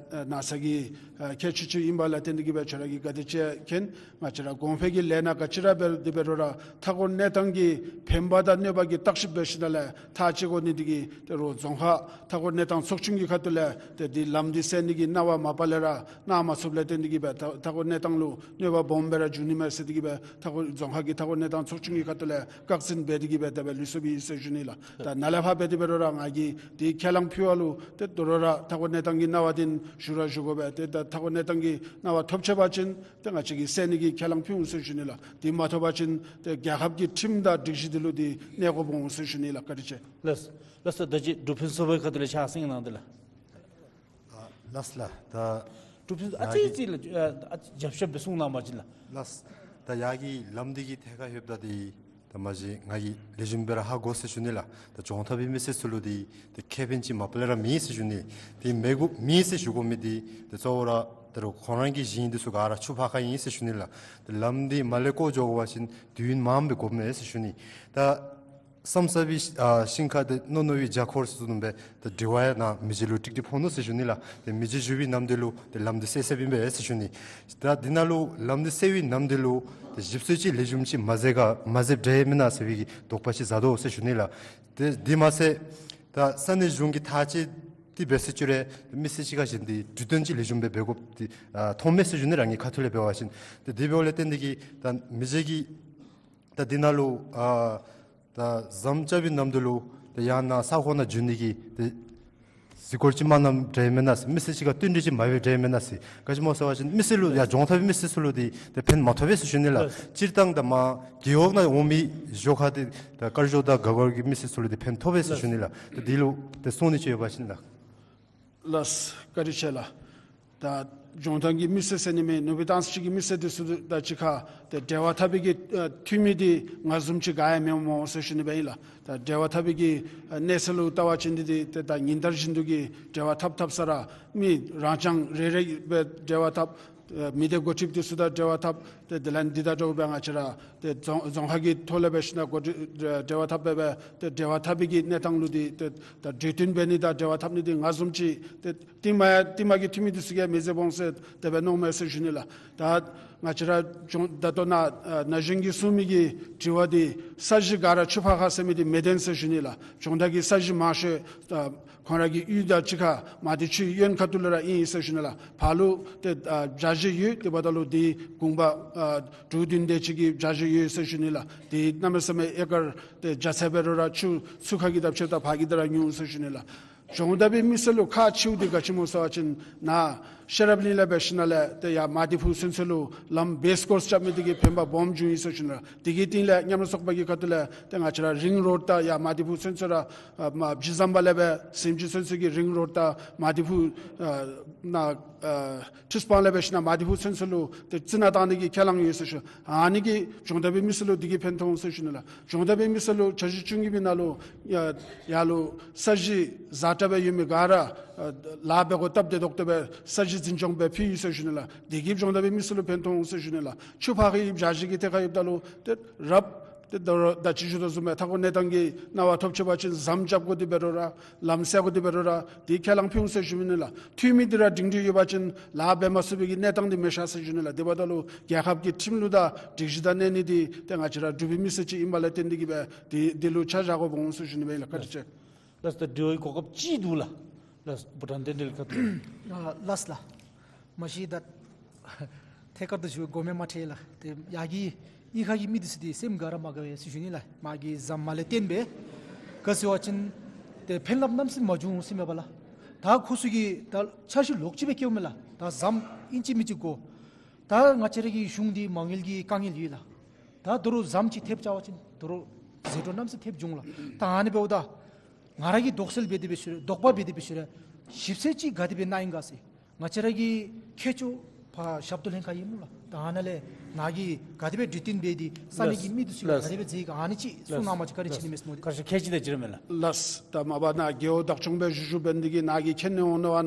ན་ཚ་གི་ཁྱད་ཆོས་ཅིག་ཨིན་པ་ལས་བརྟེན་ཏེ་གི་སྦེ་ཁྱོད་ར་གིས་ག་དེ་ཅིག་མཁྱེན། ང་བཅས་ར་གོང་འཕེལ་གྱི་ལས་སྣ་ག་ཅི་ར་འབད་དེ་འབད་རུང་ར་མཐའ་འཁོར་གནས་སྟངས་ཀྱི་ཕན་པ་དང་གནོད་པ་གི་བརྟག་ཞིབ་འབད་ཞིནམ་ལས་ཐག་བཅད་དགོ་ནི་འདི་གིས་ཏེ་རོགས་རྫོང་ཁག་མཐའ་འཁོར་གནས་སྟངས་ཚོགས་ཆུང་གི་ཁ་ཐུག་ལས་ཏེ་འདི་ལམ་འདི་སེལ་ནི་གི་གནང་བ་མ་པ་ལས་ར་གནང་མ་ཚུགསཔ་ལས་བརྟེན་ཏེ་གི་སྦེ་མཐའ་མཐའ་འཁོར་གནས་སྟངས་ལུ་གནོད་པ་སྦོམ་སྦེ་ར་འབྱུང་ནི་མས་ཟེར་ཏེ་གི་སྦེ་མཐའ་འཁོར་རྫོང་ཁག་གི་མཐའ་འཁོར་གནས་སྟངས་ཚོགས་ཆུང་གི་ཁ་ཐུག་ལས་བཀག་འཛིན་འབད་དེ་གི་སྦེ་དེ་སྦེ་ལུས་སོཔ་ཨིན་ཟེར་ཞུ་ནི་ལགས། ད་ནཱ་ལས་ཕར་འབད་དེ་འབད་རུང་ར་ང་གིས་འདི་ཁས་བླངས་ཕུལ་བ་ལུ་ཏེ་དོ་རུང་ར་མཐའ་འཁོར་གནས་སྟངས་ཀྱི་གནང་བ་འདི་ཞུ་ར་ཞུ་དགོ་པས། ཏེ་ད་མཐའ་འཁོར་གནས་སྟངས་ཀྱི་གནང་བ་ཐོབ་ཆི་བ་ཅིན་ཏེ་ང་བཅས་ཀྱིས་སེལ་ནི་གི་ཁས་བླངས་ཕུལ་འོང་ཟེར་ཞུ་ནི་ལགས། དེ་མ་ཐོབ་པ་ཅིན་ཏེ་རྒྱལ་ཁབ་ཀྱི་ཁྲིམས་དང་སྒྲིག་གཞི་འདི་ལུ་འདི་གནས་དགོཔ་འོང་ཟེར་ཞུ་ནི་ལགས། བཀའ་དྲིན་ཆེ། ལགས་ལགས་སོ། ད་ཅི་འབྲུག་ཕུན་ཚོགས་པའི་ཁ་ཐུག་ལས་ཕྱག་སེང་གནང་དེ་ལགས། ཨ་ལགས་ལགས། ད་འབྲུག་ཕུན་ཚོགས་ཨ་ཙི་ཙི་ལགས་ཨ་རྒྱབ་ཤོག་སྦེ་གསུང་གནང་པ་ཅིན་ལགས། ལགས། ད་ཡར་གྱི་ལམ་འདི་གི་ཐད་ཁར་ཡོདཔ་ད་འདི་ད་མ་གཞི་ང་གིས་ལེགས་ཤོམ་སྦེ་ར་ཧ་གོ་ཟེར་ཞུ་ནི་ལགས། ད་རྫོང་ཐག་པའི་མི་སེར་ཚུ་ལུ་འདི་ཏེ་ཁེ་ཕན་ཅིག་མ་པ་ལས་ར་མེད་ཟེར་ཞུ་ནི། ཏེ་མི་དགོ་མེད་ཟེར་ཞུ་དགོ་མི་འདི་ཏེ་གཙོ་བོ་ར་ད་རུང་ཁོང་ར་གི་ཞིང་འདི་ཚུ་ག་ར་ཆུ་ཕར་ཁ་ཨིན་ཟེར་ཞུ་ནི་ལགས། ཏེ་ལམ་འདི་མ་ལས་བཀོ་འགྱོ་དགོ་པ་ཅིན་དུས་ཡུན་མངམ་སྦེ་དགོཔ་མས་ཟེར་ཞུ་ནི། ད་བསམ་ས་པའི་ཨ་ཤིང་ཁ་ཏེ་རྣོ་རྣོ་བའི་རྒྱ་འཁོར་ཚུ་བཟུམ་སྦེ་ཏེ་དྲི་བ་ཡང་ན་མི་རྗེ་ལུ་ཀྲིག་ཀྲི་ཕོག་ནུག་ཟེར་ཞུ་ནི་ལགས། ཏེ་མི་རྗེ་བཞུགས་པའི་ནམ་དུས་ལུ་ཏེ་ལམ་འདི་སེལ་སེལཝ་ཨིན་པས་ཟེར་ཞུ་ནི། ད་འདི་ནང་ལུ་ལམ་འདི་སེལ་བའི་ནམ་དུས་ལུ་ཏེ་ཞིབ་འཚོལ་ཅིག་ལེགས་ཤོམ་ཅིག་མ་མཛད་ག་མ་མཛདཔ་འདྲས་མེན་ན་ཟེར་བའི་གི་དོགས་པ་ཅིག་ཟ་དོ་ཟེར་ཞུ་ནི་ལགས། ཏེ་འདི་མ་ཚད་ད་ས་གནས་གཞུང་གི་ཐག་བཅད་འདི་འབད་ཟེར་ཅི་རུང་མི་སེར་ཅིག་ཁར་ཞིན་འདི་གྲོས་བསྟུན་ཅིག་ལེགས་ཤོམ་སྦེ་འབད་དགོཔ་འདི་ཨ་མཐོངམ་མས་ཟེར་ཞུ་ནི་ར་ངེའི་ཁ་ཐུག་ལས་འབད་བ་ཅིན། ཏེ་འདི་འབདཝ་ལས་བརྟེན་ཏེ་གི་ད་མི་རྗེ་གིས་ད་འདི་ནང་ལུ་ཨ་ད་ཟམ་རྐྱབ་པའི་ནམ་དུས་ལུ་ཏེ་ཡང་ན་ས་ཁོངས་ནང་འགྱོ་ནི་གི་ཏེ་གཟིགས་སྐོར་ཅིག་མ་གནངམ་འདྲས་མེན་ན་ཟེར། མི་སེར་ཅིག་ཁར་བསྟུན་གྲོས་ཅིག་མ་འབད་འདྲས་མེན་ན་ཟེར། ག་ཅི་སྨོ་ཟེར་བ་ཅིན་མི་སེར་ལུ་ཡར་རྫོང་ཐག་པའི་མི་སེར་ཚུ་ལུ་འདི་ཏེ་ཕན་མ་ཐོགས་པས་ཟེར་ཞུ་ནི་ལགས། ལགས། སྤྱིར་བཏང་ད་མར་རྒེད་འོག་ནང་འོང་མི་ཞོར་ཁར་འདི་ད་དཀར་ཞོ་དང་ག་གོར་གྱི་མི་སེར་ཚུ་ལུ་འདི་ཕན་ཐོགས་པས་ཟེར་ཞུ་ནི་ལགས། ཏེ་འདི་ལུ་ཏེ་གསུང་ནི་ཅིག་ཡོད་པ་ཅིན་ལགས། ལགས། བཀའ་དྲིན་ཆེ་ལགས། ད་ལྗོངས་མཐའ་གི་མི་སེར་ཟེར་ནི་མེན། ནུབ་སྦིས་ཏང་སྲིད་ཀྱི་མི་སེར་འདི་ཚུ་དང་གཅིག་ཁར་ཏེ་འབྲེལ་བ་འཐབ་པའི་གི་ཨ་འཐུས་མི་འདི་ང་བཟུམ་ཅིག་ག་ཡང་མེན་སྨོ་ཟེར་ཞུ་ནི་སྦེ་ཨིན་ལགས། ད་འབྲེལ་བ་འཐབ་པའི་གི་ཨ་གནས་ཚད་ལུ་བལྟ་བ་ཅིན་འདི་འདི་ཏེ་ད་ཉིན་ལྟར་བཞིན་དུ་གི་འབྲེལ་བ་འཐབ་འཐབ་ས་ར་མི་རང་རྐྱང་རེ་རེ་སྦེ་འབྲེལ་བ་འཐབ། ཨ་མི་སྡེ་འགོ་ཁྲིདཔ་འདི་ཚུ་དང་འབྲེལ་བ་འཐབ། ཏེ་དེ་ལས་འདི་དང་འདྲཝ་སྦེ་ང་བཅས་ར་ཏེ་རྫོང་རྫོང་ཁག་གི་ཐོག་ལས་འབད་ཞིན་ན་འགོ་འདྲི་འབྲེལ་བ་འཐབ་སྦེ་སྦེ་ཏེ་འབྲེལ་བ་འཐབ་པའི་གི་གནས་སྟངས་ལུ་འདི་ཏེ་ད་གྲོས་བསྟུན་འབད་ནི་དང་འབྲེལ་བ་འཐབ་ནི་འདི་ང་བཟུམ་ཅིག་ཏེ་རྟིང་མ་རྟིང་མ་གི་འཐུས་མི་འདི་ཚུ་གིས་མི་མཛད་འོང་ཟེར་དེ་སྦེ་མནོཝ་མས་ཟེར་ཞུ་ནི་ལགས། ད་ང་བཅས་ར་ལྗོངས་ད་ལྟོ་ནཱ་ཨ་ན་གཞོན་གྱིས་གསུང་མི་གི་དྲི་བ་འདི་ས་གཞི་ག་ར་ཆུ་ཕར་ཁ་ཟེར་མི་འདི་མེད་དེ་ཟེར་ཞུ་ནི་ལགས། ལྗོངས་མཐའ་གི་ས་གཞི་མང་ཤོས་ཨ་ཁོང་ར་གི་གཡུས་དང་གཅིག་ཁར་མ་དྷི་ཆུའི་གཡོན་ཁ་ཐུག་ལུ་ར་ཨིན་ཟེར་ཞུ་ནི་ལགས། ཕར་ལུ་ཏེ་ཨ་བྱཱར་གཞི་ཡོད། དེ་འབདཝ་ད་ལུ་འདི་གུང་པ་ཨ་དྲུག་བདུན་དེ་ཅིག་གི་བྱཱར་གཞི་ཡོད་ཟེར་ཞུ་ནི་ལགས། འདི་གནམ་མེད་ས་མེད་ཨེ་ཀར་ཏེ་བརྒྱ་ཚད་འབད་རུང་ར་ཆུ་ཚུར་ཁ་གི་དང་ཕྱདཔ་ད་ཕར་གི་དང་ར་ཉུང་ཟེར་ཞུ་ནི་ལགས། ལྗོངས་མཐའ་གི་མི་སེར་ལུ་ཁག་ཆེཝ་འདི་ག་ཅི་སྨོ་ཟེར་བ་ཅིན་ནཱ་ཤེས་རབ་གླིང་ལས་འབད་ཞིན་ན་ལས་ཏེ་ཡར་མ་དྷི་ཕུ་ཚུན་ཚོད་ལུ་ལམ་བེསི་ཀོརསི་རྐྱབ་མི་འདི་གིས་ཕན་པ་སྦོམ་བྱུང་ཡི་ཟེར་ཞུ་ནི་ལགས། དེ་གི་སྟེང་ལས་མཉམ་རུབ་ཚོགས་པ་གི་ཁ་ཐུག་ལས་ཏེ་ང་བཅས་ར་རིང་རོཌ་དང་ཡར་མ་དྷི་ཕུ་ཚུན་ཚོད་ར་ཨ་མ་བྱི་ཟམ་པ་ལས་འབད་སེམས་ཅན་ཚུན་ཚོད་ཀྱི་རིང་རོཌ་དང་མ་དྷི་ཕུ་ཨ་ནཱ་ཨ་ཁྲི་སྤང་ལས་འབད་ཞིན་ན་མ་དྷི་ཕུ་ཚུན་ཚོད་ལུ་ཏེ་རྩི་ནག་བཏང་ནི་གི་ཁས་བླངས་ཡོད་ཟེར་ཞུ། ཨ་ནི་གིས་ལྗོངས་མཐའ་གི་མི་སེར་ལུ་འདི་གིས་ཕན་ཐོགས་འོང་ཟེར་ཞུ་ནི་ལགས། ལྗོངས་མཐའ་གི་མི་སེར་ལུ་འཆར་གཞི་བཅུ་གཉིས་པའི་ནང་ལུ་ཡ་ཡར་ལུ་ས་གཞི་ཛ་དྲག་སྦེ་ཡོད་མི་ག་ར་ཨ་ལཱ་འབད་དགོཔ་སྟབས་བདེ་ཏོག་ཏོ་སྦེ་ས་གཞི་འཛིན་སྐྱོང་འབད་ཕུལ་ཡི་ཟེར་ཞུ་ནི་ལགས། འདི་གིས་ལྗོངས་མཐའ་གི་མི་སེར་ལུ་ཕན་ཐོགས་འོང་ཟེར་ཞུ་ནི་ལགས། ཆུ་ཕར་ཁའི་བྱཱར་གཞི་གི་ཐད་ཁར་ཡོདཔ་ད་ལུ་ཏེ་རབ་ཏེ་ད་རུང་ད་ཅི་ཞུ་དོ་བཟུམ་སྦེ་མཐའ་འཁོར་གནས་སྟངས་ཀྱི་གནང་བ་ཐོབ་ཆི་བ་ཅིན་ཟམ་རྐྱབ་དགོ་འདི་འབད་རུང་ར་ལམ་སེལ་དགོ་འདི་འབད་རུང་ར་འདི་ཁས་བླངས་ཕུལ་འོང་ཟེར་ཞུ་ནི་ལགས། འཐུས་མི་འདི་ར་སྒྲིང་སྒྲི་ཡོད་པ་ཅིན་ལཱ་འབད་མ་ཚུགས་པའི་གི་གནས་སྟངས་འདི་མི་ཤར་ཟེར་ཞུ་ནི་ལགས། དེ་འབདཝ་ད་ལུ་རྒྱལ་ཁབ་ཀྱི་ཁྲིམས་ལུགས་དང་སྒྲིག་གཞི་དང་གནས་ནི་འདི་ཏེ་ང་བཅས་ར་འབྲུག་པའི་མི་སེར་ཅིག་ཨིན་པ་ལས་བརྟེན་ཏེ་གི་སྦེ་འདི་འདི་ལུ་ཆ་བཞག་དགོཔ་འོང་ཟེར་ཞུ་ནི་སྦེ་ཨིན་ལགས། བཀའ་དྲིན་ཆེ། ལགས་སོ། ད་དྲི་བའི་གོ་སྐབས་ཅིག་འདུག་ལགས། ལགས་སོ། བྷུ་ཊཱན་བསྟན་འཕེལ་ཁ་ཐུག་ལས། ཨ་ལགས་ལགས། མ་གཞི་ད་ཐད་ཀར་དུ་ཞུ་དགོ་མི་མ་ཁྲེལ་ལགས། ཏེ་ཡར་གྱི་གཡུས་ཁ་གི་མི་འདི་ཚུ་ཏེ་སེམས་དགའ་ར་མ་དགའ་བས་ཟེར་ཞུ་ནི་ལགས། མ་གི་ཟམ་མ་ལས་བརྟེན་སྦེ་ག་ཟེར་བ་ཅིན་ཏེ་ཕན་རླབས་གནམ་མེད་ས་མེད་མ་བྱུང་ཟེར་མས་པ་ལགས། ད་ཁོང་ཚུ་གིས་ད་འཆར་གཞི་ལོག་ཅིག་སྦེ་བཀལཝ་མས་ལགས། ད་ཟམ་ཨིན་ཅི་མིན་ཅི་དགོ། ད་ང་བཅས་ར་གི་གཞུང་འདི་མ་དངུལ་གྱི་དཀའ་ངལ་ཡོད་ལགས། ད་དོ་རུང་ཟམ་ཅིག་ཐེབས་བཅར་བ་ཅིན་དོ་རུང་ཟད་འགྲོ་གནམ་མེད་ས་མེད་ཐེབས་འབྱུང་ལགས། ད་ཨ་ནི་འབདཝ་ད་ང་ར་གིས་དོགས་སེལ་འབད་དེ་སྦེ་ཞུ་རུང་དོགས་པ་འབད་དེ་སྦེ་ཞུ་རུང་ཞིབ་འཚོལ་ཅིག་ག་དེ་སྦེ་གནང་ཡི་ག་ཟེར། ང་བཅས་ར་གི་མཁས་མཆོག་ཕར་ཞབས་ཏོག་ལྷན་ཁག་ཨིན་ལགས། ད་ཨ་ནཱ་ལས་ ནཱ་གིས་ག་དེ་སྦེ་གྲོས་བསྟུན་འབད་དེ་ས་གནས་ཀྱི་མི་འདི་ཚུ་གིས་ག་དེ་སྦེ་མཛད་ག་ཨ་ནི་ཅིག་གསུང་གནང་བ་ཅིན་བཀའ་དྲིན་ཆེ་ནི་མས་སྨོ། བཀའ་དྲིན་ཆེ། ཁྱད་ཅིག་ད་ཅི་ར་མེད་ལགས། ལགས། ད་མ་པ་ནཱ་རྒེད་འོག་བདག་སྐྱོང་སྦེ་བཞུགས་བཞུགས་འབད་ནི་དེ་གིས་ནཱ་གིས་མཁྱེན་ནི་འོང་ནི་བ་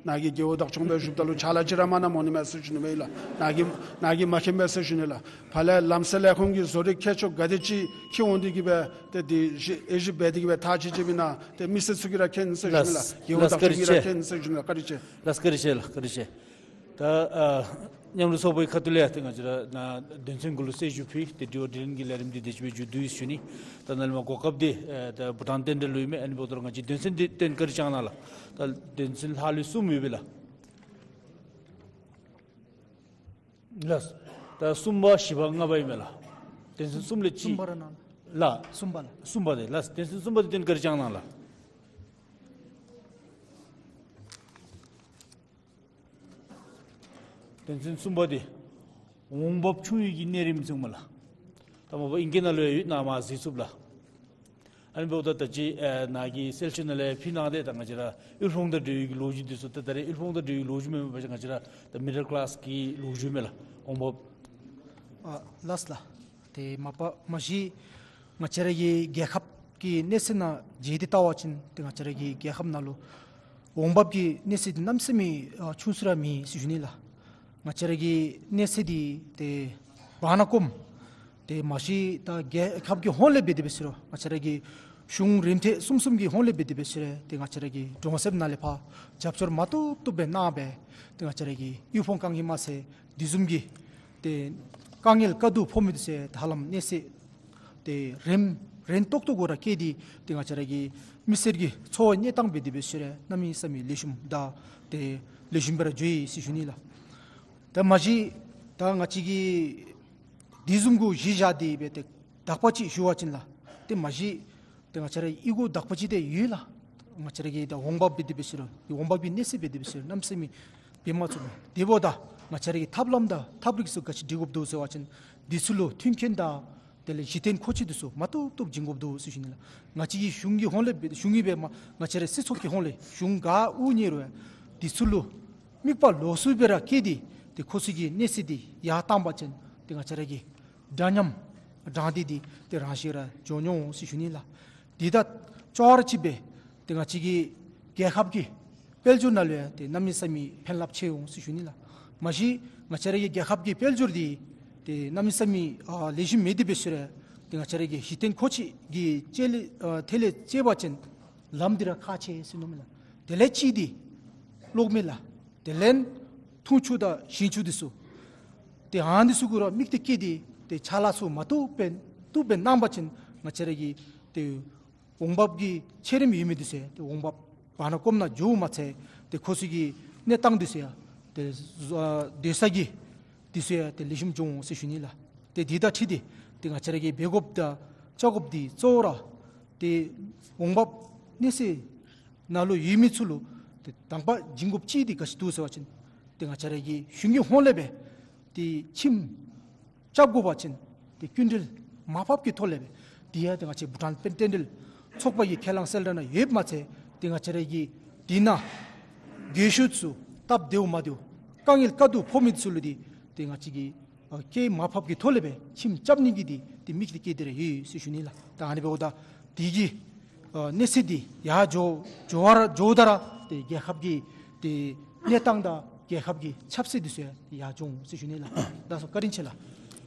ནཱ་གིས་རྒེད་འོག་བདག་སྐྱོང་སྦེ་བཞུགསཔ་ད་ལུ་ཕྱག་ལཱ་ཅིག་ར་མ་གནངམ་འོང་ནི་མས་ཟེར་ཞུ་ནི་མས་ལགས། ནཱ་གིས་ནཱ་གིས་མ་མཁྱེན་པས་ཟེར་ཞུ་ནི་ལགས། ཕར་ལས་ལམ་སེལ་ལས་ཁུངས་ཀྱི་བཟོ་རིག་མཁས་མཆོག་ག་དེ་ཅིག་ཁྱེད་འོང་དེ་གིས་སྦེ་ཏེ་དེ་ཞི་ཨེ་ཞིབ་འབད་དེ་གིས་སྦེ་ཐག་བཅད་བཅདཔ་ཨིན་ན་ཏེ་མི་སེར་ཚུ་གིས་ར་མཁྱེན་ཟེར་ཞུ་ནི་ལགས། ལགས། རྒེད་འོག་བདག་སྐྱོང་གིས་ར་མཁྱེན་ཟེར་ཞུ་ནི་ལགས། བཀའ་དྲིན་ཆེ། ལགས། བཀའ་དྲིན་ཆེ་ལགས། བཀའ་དྲིན་ཆེ། ད་ཨ་མཉམ་རུབ་ཚོགས་པའི་ཁ་ཐུག་ལས་ཡང་ཏེ་ང་བཅས་ར་ནཱ་དོན་ཚན་གུ་ལུ་གསལ་ཞུ་ཕུལ་ཏེ་དྲི་བ་དྲིས་ལན་གྱི་ལས་རིམ་འདི་དེ་ཅིག་སྦེ་མཇུག་བསྡུ་ཡི་ཟེར་ཞུ་ནི། ད་ནཱ་ལས་མར་གོ་སྐབས་འདི་ཨེ་ད་བྷུ་ཊཱན་རྟེན་འབྲེལ་ལུ་ཨིན་མས། ཨ་ནི་འབདཝ་ད་ར་ང་བཅས་དོན་ཚན་འདི་སྟོན་བཀའ་དྲིན་བསྐྱང་གནང་ལགས། ད་དོན་ཚན་ལྷག་ལུས་གསུམ་ཡོད་པས་ལགས། ལགས། ད་གསུམ་པ་བཞི་པ་ལྔ་པ་ཨིན་མས་ལགས། དོན་ཚན་གསུམ་ལས་གཅིག། གསུམ་པ་ར་གནང་ལགས། གསུམ་པ་ལགས། གསུམ་པ་འདི་ལགས། དོན་ཚན་གསུམ་པ་འདི་སྟོན་བཀའ་དྲིན་བསྐྱང་གནང་ལགས། དོན་ཚན་གསུམ་པ་འདི་འོང་འབབ་ཆུང་ཡུལ་གྱི་གནས་རིམ་ཚུ་ཨིན་མས་ལགས། ད་མ་པ་ཨིང་སྐད་ནང་ལུ་ཡང་ཡོད། ནཱ་མར་གཟིགས་ཚུགས་ལགས། ཨ་ནི་འབདཝ་ད་ད་ཅི་ཨེ་ནཱ་གིས་གསལ་བཤད་ནང་ལས་ཕུལ་གནང་སྟེ་ད་ང་བཅས་ར་དབུལ་ཕོངས་དང་འབྲེལ་བའི་ལོ་རྒྱུས་འདི་ཚུ་ད་ད་རེས་དབུལ་ཕོངས་དང་འབྲེལ་བའི་ལོ་རྒྱུས་མེན་པར་ང་བཅས་ར་ད་མི་ཌལ་ཀི་ལཱསི་གི་ལོ་རྒྱུས་མས་ལགས། འོང་འབབ། ཨ་ལགས་ལགས། ཏེ་མ་པ་མ་གཞི་ང་བཅས་ར་གི་རྒྱལ་ཁབ་ཀྱི་གནས་ཚད་ནང་འཇལ་ཏེ་བལྟ་བ་ཅིན་ཏེ་ང་བཅས་ར་གི་རྒྱལ་ཁབ་ནང་ལུ་འོང་འབབ་ཀྱི་གནས་ཚད་འདི་གནམ་མེད་ས་མེད་ཨ་ཆུང་སུ་ར་མེད་ཟེར་ཞུ་ནི་ལགས། ང་བཅས་ར་གི་གནས་ཚད་འདི་ཏེ་བར་ན་སྐོརམ་ཏེ་མ་གཞི་ད་རྒྱལ་ཁབ་ཀྱི་ཧོངས་ལས་འབད་དེ་འབད་ཟེར་རུང་ང་བཅས་ར་གི་གཞུང་རིམ་ཐེངས་གསུམ་གསུམ་གྱི་ཧོངས་ལས་འབད་དེ་འབད་ཟེར་རུང་ཏེ་ང་བཅས་ར་གི་གྲོང་གསེབ་ནང་ལས་ཕར་རྒྱབ་སྐྱོར་མ་བཏུབ་བཏུབ་སྦེ་གནང་སྦེ་ཏེ་ང་བཅས་ར་གི་དབུལ་ཕོངས་དཀའ་ངལ་མ་ཚད་དེ་བཟུམ་གྱི་ཏེ་དཀའ་ངལ་དཀའ་སྡུག་ཕོག་མི་འདི་ཚུ་ད་ཧ་ལམ་གནས་ཚད་ཏེ་རན་རན་ཏོག་ཏོ་གུ་ར་བསྐྱལ་ཏེ་ཏེ་ང་བཅས་ར་གི་མི་སེར་གྱི་འཚོ་བའི་གནས་སྟངས་འབད་དེ་འབད་ཟེར་རུང་གནམ་མེད་ས་མེད་ལེགས་ཤོམ་དང་ཏེ་ལེགས་ཤོམ་སྦེ་ར་འགྱོ་ཡི་ཟེར་ཞུ་ནི་ལགས། ད་མ་གཞི་ད་ང་བཅས་ཀྱིས་དེ་བཟུམ་གུ་གཞི་བཞག་སྟེ་འབད་དེ་དག་པ་ཅིག་ཞུ་བ་ཅིན་ལགས། ཏེ་མ་གཞི་ཏེ་ང་བཅས་ར་གཡུས་སྒོ་དག་པ་ཅིག་ཏེ་ཡོད་ལགས། ང་བཅས་ར་གི་ད་འོང་འབབ་འབད་དེ་འབད་ཟེར་རུང་འོང་འབབ་ཀྱི་གནས་ཚད་འབད་དེ་འབད་ཟེར་རུང་གནམ་མེད་ས་མེད་འབད་མ་ཚུགས་མས། དེ་འབདཝ་ད་ང་བཅས་ར་གི་ཐབས་ལམ་དང་ཐབས་རིག་ཚུ་ག་ཅི་སྒྲིག་དགོཔ་འདུག་ཟེར་བ་ཅིན་འདི་ཚུ་ལུ་མཐུན་རྐྱེན་དང་དེ་ལས་གཞི་རྟེན་མཁོ་ཆས་འདི་ཚུ་མ་བཏུབ་བཏུབ་བྱིན་དགོཔ་འདུག་ཟེར་ཞུ་ནི་ལགས། ང་བཅས་ཀྱི་གཞུང་གི་ཧོངས་ལས་འབད་གཞུང་གི་འབད་མ་ང་བཅས་ར་སྲིད་ཚོགས་ཀྱི་ཧོངས་ལས་གཞུང་ག་དབུ་བརྙེས་རུང་འདི་ཚུ་ལུ་དམིགས་པ་ལོགས་སུ་སྦེ་ར་བསྐྱེད་དེ་ཏེ་ཁོ་ཚུ་གི་གནས་ཚད་འདི་ཡར་བཏང་པ་ཅིན་ཏེ་ང་བཅས་ར་གི་འདྲ་མཉམ་དྲང་བདེན་འདི་ཏེ་རང་བཞིན་ར་འགྱོ་འོང་ཟེར་ཞུ་ནི་ལགས། དེ་དང་ཅོག་ར་གཅིག་སྦེ་ཏེ་ང་བཅས་ཀྱི་རྒྱལ་ཁབ་ཀྱི་དཔལ་འབྱོར་ནང་ལུ་ཡང་ཏེ་གནམ་མེད་ས་མེད་ཕན་རླབས་ཆེ་འོང་ཟེར་ཞུ་ནི་ལགས། མ་གཞི་ང་བཅས་ར་གི་རྒྱལ་ཁབ་ཀྱི་དཔལ་འབྱོར་འདི་ཏེ་གནམ་མེད་ས་མེད་ཨ་ལེགས་ཤོམ་མེད་དེ་འབད་ཟེར་རུང་ཏེ་ང་བཅས་ར་གི་གཞི་རྟེན་མཁོ་ཆས་ཀྱི་ཅེ་ལེ་ཨ་ཐད་ལས་བཅད་པ་ཅིན་ལམ་འདི་ར་ཁག་ཆེ་ཟེར་མནོཝ་མས་ལགས། དེ་ལས་གཅིག་འདི་གློག་མེ་ལགས། དེ་ལས་འཐུང་ཆུ་དང་ཞིང་ཆུ་འདི་ཚུ། ཏེ་ཨ་ནི་ཚུ་གུ་ར་དམིགས་ཏེ་བསྐྱེད་དེ་ཏེ་ཕྱག་ལཱ་ཚུ་མ་བཏུབ་སྦེ་བཏུབ་སྦེ་གནང་པ་ཅིན་ང་བཅས་ར་གི་ཏེ་འོང་འབབ་ཀྱི་ཆད་རིམ་ཡོད་མི་འདི་ཚུ་ཏེ་འོང་འབབ་བར་ན་སྐོརམ་ནང་འགྱོཝ་མ་ཚད་ཏེ་ཁོ་ཚུ་གི་གནས་སྟངས་འདི་ཚུ་ཡང་ཏེ་ཨ་སྡོད་ས་གི་འདི་ཚུ་ཡང་ཏེ་ལེགས་ཤོམ་འགྱོ་འོང་ཟེར་ཞུ་ནི་ལགས། ཏེ་འདི་དང་འཁྲིལ་ཏེ་ཏེ་ང་བཅས་ར་གིས་འབད་དགོཔ་དང་བཅའ་དགོཔ་འདི་གཙོ་བོ་ར་ཏེ་འོང་འབབ་གནས་ཚད་ནང་ལུ་ཡོད་མི་ཚུ་ལུ་ཏེ་དང་པ་བྱིན་དགོཔ་ཅིག་འདི་ག་ཅི་འདུག་ཟེར་བ་ཅིན་ཏེ་ང་བཅས་ར་གི་གཞུང་གི་ཧོངས་ལས་སྦེ་ཏེ་ཁྱིམ་རྐྱབ་དགོ་པ་ཅིན་ཏེ་སྐྱིན་འགྲུལ་མར་ཕབ་ཀྱི་ཐོག་ལས་སྦེ་དེ་ཡང་ཏེ་ང་བཅས་བྷུ་ཊཱན་དཔལ་རྟེན་འབྲེལ་ཚོགས་པ་གི་ཁས་བླངས་གསལ་བསྒྲགས་ནང་ཡོདཔ་མ་ཚད་ཏེ་ང་བཅས་ར་གི་དེ་ནང་རྒས་ཤོས་ཚུ་སྟབས་བདེཝ་མ་བདེཝ་དཀའ་ངལ་དཀའ་སྡུག་ཕོག་མི་ཚུ་ལུ་འདི་ཏེ་ང་བཅས་ཀྱིས་ཨ་སྐྱེད་མར་ཕབ་ཀྱི་ཐོག་ལས་སྦེ་ཁྱིམ་རྐྱབ་ནི་གི་འདི་ཏེ་དམིགས་ཏེ་བསྐྱེད་དེ་ར་ཡོད་ཟེར་ཞུ་ནི་ལགས། ད་ཨ་ནི་འབདཝ་ད་དེ་གི་ཨ་གནས་ཚད་འདི་ཡར་འགྱོ་འགྱོ་བར་འགྱོཝ་ད་ར་ཏེ་རྒྱལ་ཁབ་ཀྱི་ཏེ་གནས་སྟངས་དང་རྒྱལ་ཁབ་ཀྱི་ཆབ་སྲིད་འདི་ཚུ་ཡང་ཡར་འགྱོ་འོང་ཟེར་ཞུ་ནི་ལགས། ད་སོ་བཀའ་དྲིན་ཆེ་ལགས།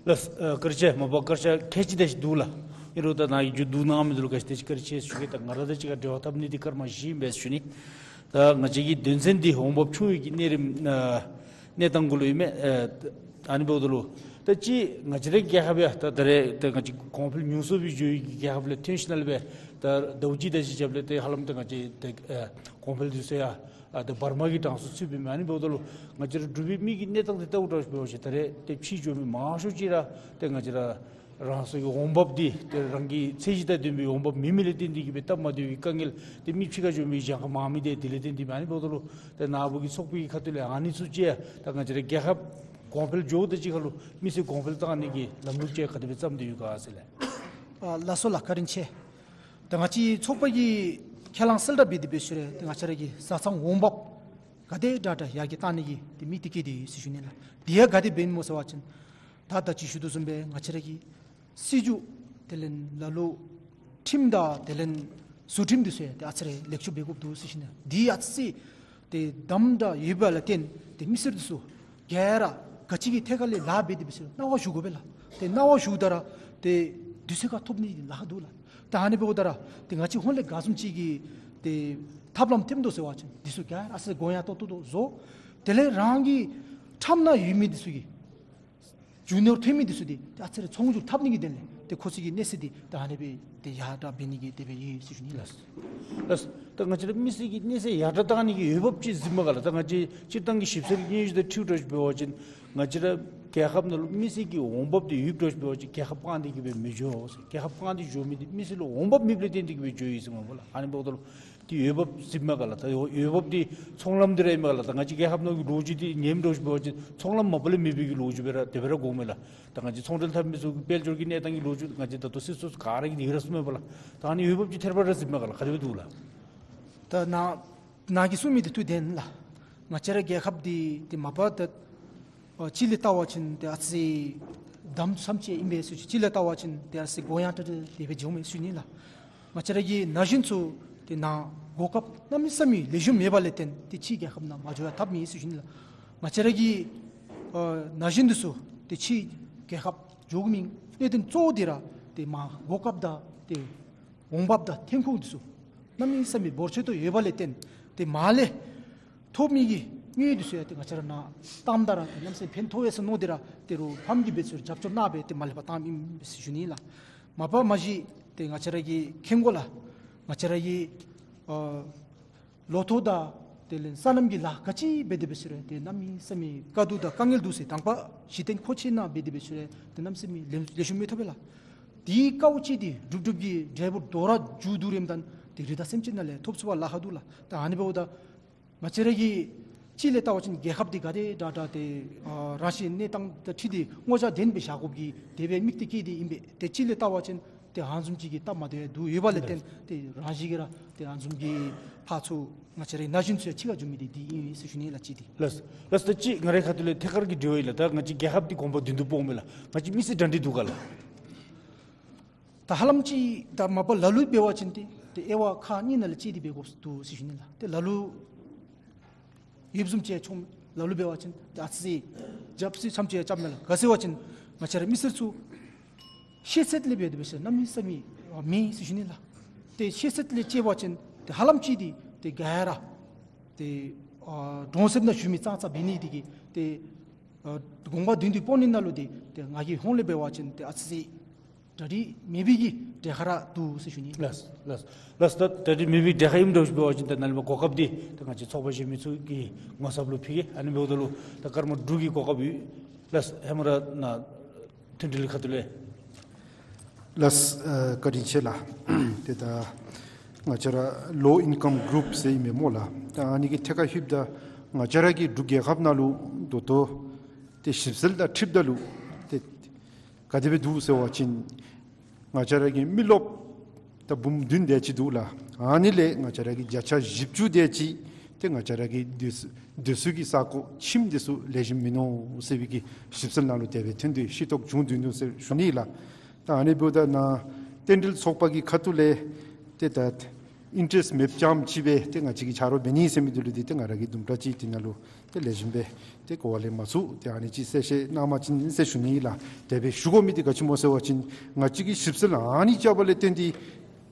ལགས། ཨ་བཀའ་དྲིན་ཆེ། མ་པ་བཀའ་དྲིན་ཆེ་ཁལ་གཅིག་དེ་ཅིག་འདུག་ལགས། ཨིན་རུང་ད་ནཱ་གིས་མཇུག་བསྡུ་གནང་མི་འདི་ལུ་ག་ཅི་དེ་ཅིག་བཀའ་དྲིན་ཆེ་ཞུ་གེ། ད་ང་ར་དང་གཅིག་ཁར་འབྲེལ་བ་འཐབ་ནི་འདི་སྐར་མ་བཞི་ཨིན་པས་ཞུ་ནི། ད་ང་བཅས་ཀྱི་དོན་ཚན་འདི་འོང་འབབ་ཆུང་ཡུལ་གྱི་གནས་རིམ་ཨ་གནས་སྟངས་གུ་ལུ་ཨིན་མས། ཨ་ཨ་ནི་འབདཝ་ད་ལུ་ད་ཅི་ང་བཅས་རའི་རྒྱལ་ཁབ་ཡང་ད་ད་རེས་ད་ང་བཅས་གོང་འཕེལ་ཉུང་སུ་སྦེ་འགྱོ་ཡི་གི་རྒྱལ་ཁབ་ལས་ཐོན་ཞིནམ་ལས་སྦེ་ད་ཟླཝ་གཅིག་དེ་ཅིག་རྒྱབ་ལས་ཏེ་ཧ་ལམ་ད་ང་བཅས་ད་ཨ་གོང་འཕེལ་འདི་ཚུ་ཡང་ཨ་ད་བར་མ་གི་གྲངས་སུ་ཚུདཔ་ཨིན་མས། ཨ་ནི་འབདཝ་ད་ལུ་ང་བཅས་ར་འབྲུག་པའི་མི་གི་གནས་སྟངས་འདི་ལྟཝ་ད་འབད་བ་ཅིན་ད་རེས་ཏེ་ཕྱི་འགྱོ་མི་མང་ཤོས་ཅིག་ར་ཏེ་ང་བཅས་ར་རང་སོའི་འོང་འབབ་འདི་ཏེ་རང་གི་ཚད་གཞི་དང་ལྡན་པའི་འོང་འབབ་མེད་མི་ལས་བརྟེན་ཏེ་གིས་སྦེ་སྟབས་མ་བདེ་བའི་དཀའ་ངལ་ཏེ་མི་ཕྱི་ཁར་འགྱོ་མི་གཞན་ཁར་མངམ་ཨིན། ཏེ་དེ་ལས་བརྟེན་ཏེ་ཨིན་མས། ཨ་ནི་འབདཝ་ད་ལུ་ཏེ་ནཱ་བུ་གི་ཚོགས་པའི་ཁ་ཐུག་ལས་ཨ་ནི་ཚུ་ཅིག་ད་ང་བཅས་ར་རྒྱལ་ཁབ་གོང་འཕེལ་འགྱོཝ་དང་གཅིག་ཁར་ལུ་མི་སེར་གོང་འཕེལ་བཏང་ནི་གི་ལམ་ལུགས་ཅིག་ག་དེ་སྦེ་བརྩམས་ཏེ་ཡོད་ག་ཟེར་ལགས། ཨ་ལགས་སོ་ལགས། བཀའ་དྲིན་ཆེ། ད་ང་བཅས་ཚོགས་པ་གིས་ཁས་བླངས་གསལ་བསྒྲགས་འབད་དེ་འབད་ཟེར་ཏེ་ང་བཅས་ར་གི་བཟའ་ཚང་འོང་འབབ་ག་དེ་དྲག་དྲག་ཡར་རྒྱས་བཏང་ནི་གི་ཏེ་དམིགས་ཏེ་བསྐྱེད་དེ་ཡོད་ཟེར་ཞུ་ནི་ལགས། དེ་ཡང་ག་དེ་སྦེ་ཨིན་སྨོ་ཟེར་བ་ཅིན་ད་ ད་ད་ཅི་ཞུ་དོ་བཟུམ་སྦེ་ང་བཅས་ར་གི་སྲིད་བྱུས་དེ་ལས་ལ་ལུ་ཁྲིམས་དང་དེ་ལས་བཟོ་ཁྲིམས་འདི་ཚུ་ཡང་ཏེ་ཨ་ཙི་རེ་ལེགས་བཅོས་འབད་དགོཔ་འདུག་ཟེར་ཞུ་ནི། འདི་ཨ་ཙི་ཏེ་དམ་དྲག་ཡོད་པ་ལས་བརྟེན་ཏེ་མི་སེར་འདི་ཚུ་ག་ར་ག་ཅི་གི་ཐད་ཁར་ལས་ལཱ་འབད་དེ་འབད་ཟེར་སྣང་བ་ཞུ་དགོ་པས་ལགས། ཏེ་སྣང་བ་ཞུཝ་ད་ར་ཏེ་དུས་ཚོད་ཁར་ཐོབ་ནི་ལཱ་ཁག་འདུག་ལགས། ད་ཨ་ནི་འབདཝ་ད་ར་ཏེ་ང་བཅས་ཧོངས་ལས་ག་བཟུམ་ཅིག་གི་ཏེ་ཐབས་ལམ་འཐེནམ་དོ་ཟེར་བ་ཅིན་འདི་ཚུ་ག་ར་ཨ་ཙི་དགོངས་ཡངས་ཏོག་ཏོ་བཟོ། དེ་ལས་རང་གི་འཁྲབ་ནང་ཡོད་མི་འདི་ཚུ་གི་རྒྱུ་ནོར་ཐོན་མི་འདི་ཚུ་འདི་ཏེ་ཨ་ཙི་རེ་ཚོང་སྒྱུར་འཐབ་ནི་གི་དོན་ལས་ཏེ་ཁོ་ཚུ་གི་གནས་ཚད་འདི་ད་ཨ་ནི་སྦེ་ཏེ་ཡར་དྲག་འབད་ནི་གི་དེ་སྦེ་ཡོད་ཟེར་ཞུ་ནི་ལགས། ལགས། ད་ང་བཅས་ར་མི་སེར་གྱི་གནས་ཚད་ཡར་དྲག་བཏང་ནི་གི་འོས་འབབ་ཅིག་གཟིགས་པ་ག་ལགས། ད་ང་བཅས་སྤྱིར་བཏང་གི་ཞིབ་འཚོལ་གྱི་སྙན་ཞུ་དང་འཁྲིལ་འགྱོ་འབད་བ་ཅིན་ང་བཅས་ར་རྒྱལ་ཁབ་ནང་ལུ་མི་སེར་གྱི་འོང་འབབ་འདི་ཡོདཔ་འགྱོ་འབད་བ་ཅིན་རྒྱལ་ཁབ་བཀང་སྟེ་གི་སྦེ་མི་འགྱོ་ཟེར། རྒྱལ་ཁབ་བཀང་སྟེ་འགྱོ་མི་འདི་མི་སེར་ལུ་འོང་འབབ་མེདཔ་ལས་བརྟེན་ཏེ་གི་སྦེ་འགྱོ་ཡི་ཟེར་མས་པ་ལགས། ཨ་ནི་འབདཝ་ད་ལུ་ཏེ་འོས་འབབ་གཟིགསཔ་མས་ག་ལགས། ད་འོས་འབབ་འདི་ཚོང་ལམ་འདི་ར་ཨིན་མས་ག་ལགས། ད་ང་བཅས་རྒྱལ་ཁབ་ནང་གི་ལོ་རྒྱུས་འདི་ཉནམ་འགྱོ་འབད་བ་ཅིན་ཚོང་ལམ་མ་པ་ལས་མེད་པའི་གི་ལོ་རྒྱུས་སྦེ་ར་དེ་སྦེ་ར་གོཝ་མས་ལགས། ད་ང་བཅས་ཚོང་འབྲེལ་འཐབ་མི་ཚུ་གི་དཔལ་འབྱོར་གྱི་གནས་སྟངས་ཀྱི་ལོ་རྒྱུས་ང་བཅས་ད་ལྟོ་སྲིད་ཚོགས་ག་ར་གིས་ཡོད་ར་གསུངམ་མས་པ་ལགས། ད་ཨ་ནི་འོས་འབབ་ཅིག་ཐེར་པ་ར་གཟིགསཔ་མས་ག་ལགས། ག་དེ་སྦེ་འདུག་ལགས། ད་ནཱ་ནཱ་གིས་གསུང་མི་འདི་ཐུགས་བདེན་ལགས། ང་བཅས་ར་རྒྱལ་ཁབ་འདི་ཏེ་མ་པ་ད་ཨ་སྤྱི་ལས་བལྟ་བ་ཅིན་ཏེ་ཨ་ཙི་དམ་ཙམ་ཅིག་ཨིན་པས་ཟེར་ཞུ། སྤྱི་ལས་བལྟ་བ་ཅིན་ཏེ་ཨ་ཙི་དགོངས་ཡངས་དྲགས་དྲགས་དེ་སྦེ་འགྱོཝ་མས་ཟེར་ཞུ་ནི་ལགས། ང་བཅས་ར་གི་ན་གཞོན་ཚུ་ཏེ་ནཱ་གོ་སྐབས་གནམ་མེད་ས་མེད་ལེགས་ཤོམ་མེད་པ་ལས་བརྟེན་ཏེ་ཕྱིའི་རྒྱལ་ཁབ་ནང་མ་འགྱོ་ཡང་འཐབ་མི་ཨིན་ཟེར་ཞུ་ནི་ལགས། ང་བཅས་ར་གི་ཨ་ན་གཞོན་འདི་ཚུ་ཏེ་ཕྱིའི་རྒྱལ་ཁབ་འགྱོ་དགོ་མི་གནད་དོན་གཙོ་བོ་འདི་ར་ཏེ་མར་གོ་སྐབས་དང་ཏེ་འོང་འབབ་དང་ཐོན་ཁུངས་འདི་ཚུ་གནམ་མེད་ས་མེད་འབོར་ཆེ་ཏོག་ཏོ་ཡོད་པ་ལས་བརྟེན་ཏེ་མར་ལས་ཐོབ་མི་གི་དངུལ་འདི་ཚུ་ཡང་ཏེ་ང་བཅས་ར་ནཱ་བཏངམ་ད་ར་ཏེ་གནམ་མེད་ས་མེད་ཕན་ཐོགས་ཡོད་ཟེར་མནོ་སྟེ་ར་ཏེ་རོགས་ཕམ་གྱིས་འབད་ཚུ་རྒྱབ་སྐྱོར་གནང་སྦེ་ཏེ་མར་ལས་ཕར་བཏངམ་ཨིན་ཟེར་ཞུ་ནི་ལགས། མ་པ་མ་གཞི་ཏེ་ང་བཅས་ར་གི་མཁྱེན་དགོ་ལགས། ང་བཅས་ར་གི་ཨ་ལོ་ཐོག་དང་དེ་ལས་སོ་ནམ་གྱི་ལཱ་ག་ཅི་འབད་དེ་འབད་ཟེར་རུང་ཏེ་གནམ་མེད་ས་མེད་དཀའ་སྡུག་དང་དཀའ་ངལ་འདུག་ཟེར། དང་པ་གཞི་རྟེན་མཁོ་ཆེ་ནང་འབད་དེ་འབད་ཟེར་རུང་ཏེ་གནམ་མེད་ས་མེད་ལེགས་ལེགས་ཤོམ་མི་ཐོབ་པས་ལགས། དེའི་དཀའཝ་སྤྱད་དེ་འབྲུག་འབྲུག་གི་འབྲས་བུ་དོ་རུང་མཇུག་བསྡུ་རནམ་ད་ཏེ་རི་དྭགས་སེམས་ཅན་ནང་ལས་ཐོབ་ཚུགས་པར་ལཱ་ཁག་འདུག་ལགས། ད་ཨ་ནི་འབདཝ་ད་ང་བཅས་ར་གི་སྤྱི་ལས་བལྟ་བ་ཅིན་རྒྱལ་ཁབ་འདི་ག་དེ་དྲག་དྲག་ཏེ་ཨ་རང་བཞིན་གནས་སྟངས་དང་འཁྲིལ་ཏེ་ངོ་རྒོལ་ལྡན་སྦེ་བཞག་དགོཔ་གི་དེ་སྦེ་དམིགས་གཏད་བསྐྱེད་དེ་ཨིན་པས། ཏེ་སྤྱི་ལས་བལྟ་བ་ཅིན་ཏེ་ཨ་ནི་བཟུམ་ཅིག་གི་སྟབས་མ་བདེཝ་འདུག་ཡོད་པ་ལས་བརྟེན་ཏེ་རང་བཞིན་གྱིས་ར་ཏེ་ཨ་ནི་བཟུམ་གྱི་ཕར་ཚུར་ང་བཅས་རའི་ན་གཞོན་ཚུ་ཡང་ཕྱི་ཁར་འགྱོ་མི་འདི་འདི་ཨིན་ཟེར་ཞུ་ནི་ལགས། གཅིག་འདི། ལགས། ལགས། ད་གཅིག་ང་རའི་ཁ་ཐུག་ལས་ཐད་ཀར་གྱི་དྲི་བ་ཨིན་ལགས། ད་ང་བཅས་རྒྱལ་ཁབ་འདི་གོམ་པ་བདུན་དུ་སྤོཝ་མས་ལགས། ང་བཅས་མི་སེར་གྲ་སྒྲིག་འདུག་ག་ལགས། ད་ཧ་ལམ་ཅིག་ད་མ་པ་ལ་ལུ་འབད་བ་ཅིན་ཏེ་ཏེ་དབྱེ་བ་ཁག་གཉིས་ནང་ལས་ཕྱེ་སྟེ་འབད་དགོཔ་འདུག་ཟེར་ཞུ་ནི་ལགས། ཏེ་ལ་ལུ་ཡོདཔ་བཟུམ་ཅིག་ཡང་བྱུང་མས། ལ་ལུ་འབད་བ་ཅིན་ཏེ་ཨ་ཙི་རྒྱབ་སྐྱོར་ཙམ་ཅིག་ཡང་རྐྱབ་མས་ལགས། ག་ཟེར་བ་ཅིན་ང་བཅས་ར་མི་སེར་ཚུ་ཤེས་ཚད་ལས་འབད་དེ་འབད་ཟེར་གནམ་མེད་ས་མེད་མེད་ཟེར་ཞུ་ནི་ལགས། ཏེ་ཤེས་ཚད་ལས་དཔྱད་པ་ཅིན་ཏེ་ཧ་ལམ་ཅིག་འདི་ཏེ་ག་ར་ཏེ་ཨ་གྲོང་གསེབ་ནང་བཞུགས་མི་ཙང་ཙང་འབད་ནི་འདི་གིས་ཏེ་ཨ་གོམ་པ་བདུན་དུ་སྤོ་ནི་ནང་ལུ་འདི་ཏེ་ང་གི་ཧོངས་ལས་འབད་བ་ཅིན་ཏེ་ཨ་ཙི་གྲ་སྒྲིག་མེད་པའི་གི་གྲལ་ཁར་ར་འདུག་ཟེར་ཞུ་ནི། ལགས། ལགས། ལགས། ད་གྲ་སྒྲིག་མེད་པའི་གྲལ་ཁར་ཨིནམ་འདྲཝ་ཅིག་འབད་བ་ཅིན་ད་ནཱ་ལས་མར་གོ་སྐབས་འདི་ད་ང་བཅས་ཚོགས་པ་གཞན་མི་ཚུ་གི་ངོ་ཚབ་ལུ་ཕུལ་གེ། ཨ་ནི་འབདཝ་ད་ལུ་ད་སྐར་མ་དྲུག་གི་གོ་སྐབས་ཡོད། ལགས། ཧེ་མ་ར་ནཱ་མཐུན་སྒྲིལ་ཁ་ཐུག་ལས། ལགས། ཨ་བཀའ་དྲིན་ཆེ་ལགས། ཏེ་ད་ང་བཅས་ར་ལོ་ཨིན་ཀམ་གུ་རུབ་ཟེར་ཨིན་མས་སྨོ་ལགས། ད་ཨ་ནི་གི་ཐད་ཁར་ལྷོདཔ་ད་ང་བཅས་ར་གི་འབྲུག་རྒྱལ་ཁབ་ནང་ལུ་ད་ལྟོ་ཏེ་ཞིབ་འཚོལ་དང་འཁྲིལཝ་ད་ལུ་ཏེ་ག་དེ་སྦེ་འདུག་ཟེར་བ་ཅིན་ང་བཅས་ར་གི་མི་རློབས་ད་འབུམ་བདུན་དེ་ཅིག་འདུག་ལགས། ཨ་ནི་ལས་ང་བཅས་ར་གི་བརྒྱ་ཆ་བཞི་བཅུ་དེ་ཅིག་ཏེ་ང་བཅས་ར་གི་སྡོད་སྡོད་ས་གི་ས་གོ་ཁྱིམ་འདི་ཚུ་ལེགས་ཤོམ་མིན་ནུག་ཟེར་བའི་གི་ཞིབ་འཚོལ་ནང་ལུ་དེ་སྦེ་ཐོན་ཏེ་ཤེས་རྟོགས་བྱུང་སྡོད་ནུག་ཟེར་ཞུ་ནི་ལགས། ད་ཨ་ནི་འབདཝ་ད་ནཱ་རྟེན་འབྲེལ་ཚོགས་པ་གི་ཁ་ཐུག་ལས་ཏེ་ད་ཨིན་ཊ་རེསཊ་མེདཔ་ཙམ་ཅིག་སྦེ་ཏེ་ང་བཅས་ཀྱིས་ཆ་རོགས་འབད་ནི་ཟེར་མི་འདི་ལུ་འདི་ཏེ་ང་ར་གིས་དུམ་གྲ་ཅིག་འདི་ནང་ལུ་ཏེ་ལེགས་ཤོམ་སྦེ་ཏེ་གོ་བ་ལེན་མ་ཚུགས། ཏེ་ཨ་ནི་ཅིག་གསལ་བཤད་གནང་བ་ཅིན་ཟེར་ཞུ་ནི་ཨིན་ལགས། དེ་སྦེ་ཞུ་དགོ་མི་འདི་ག་ཅི་སྨོ་ཟེར་བ་ཅིན་ང་བཅས་ཀྱིས་ཞིབ་འཚོལ་ཨ་ནི་རྐྱབ་པ་ལས་བརྟེན་ཏེ་ང་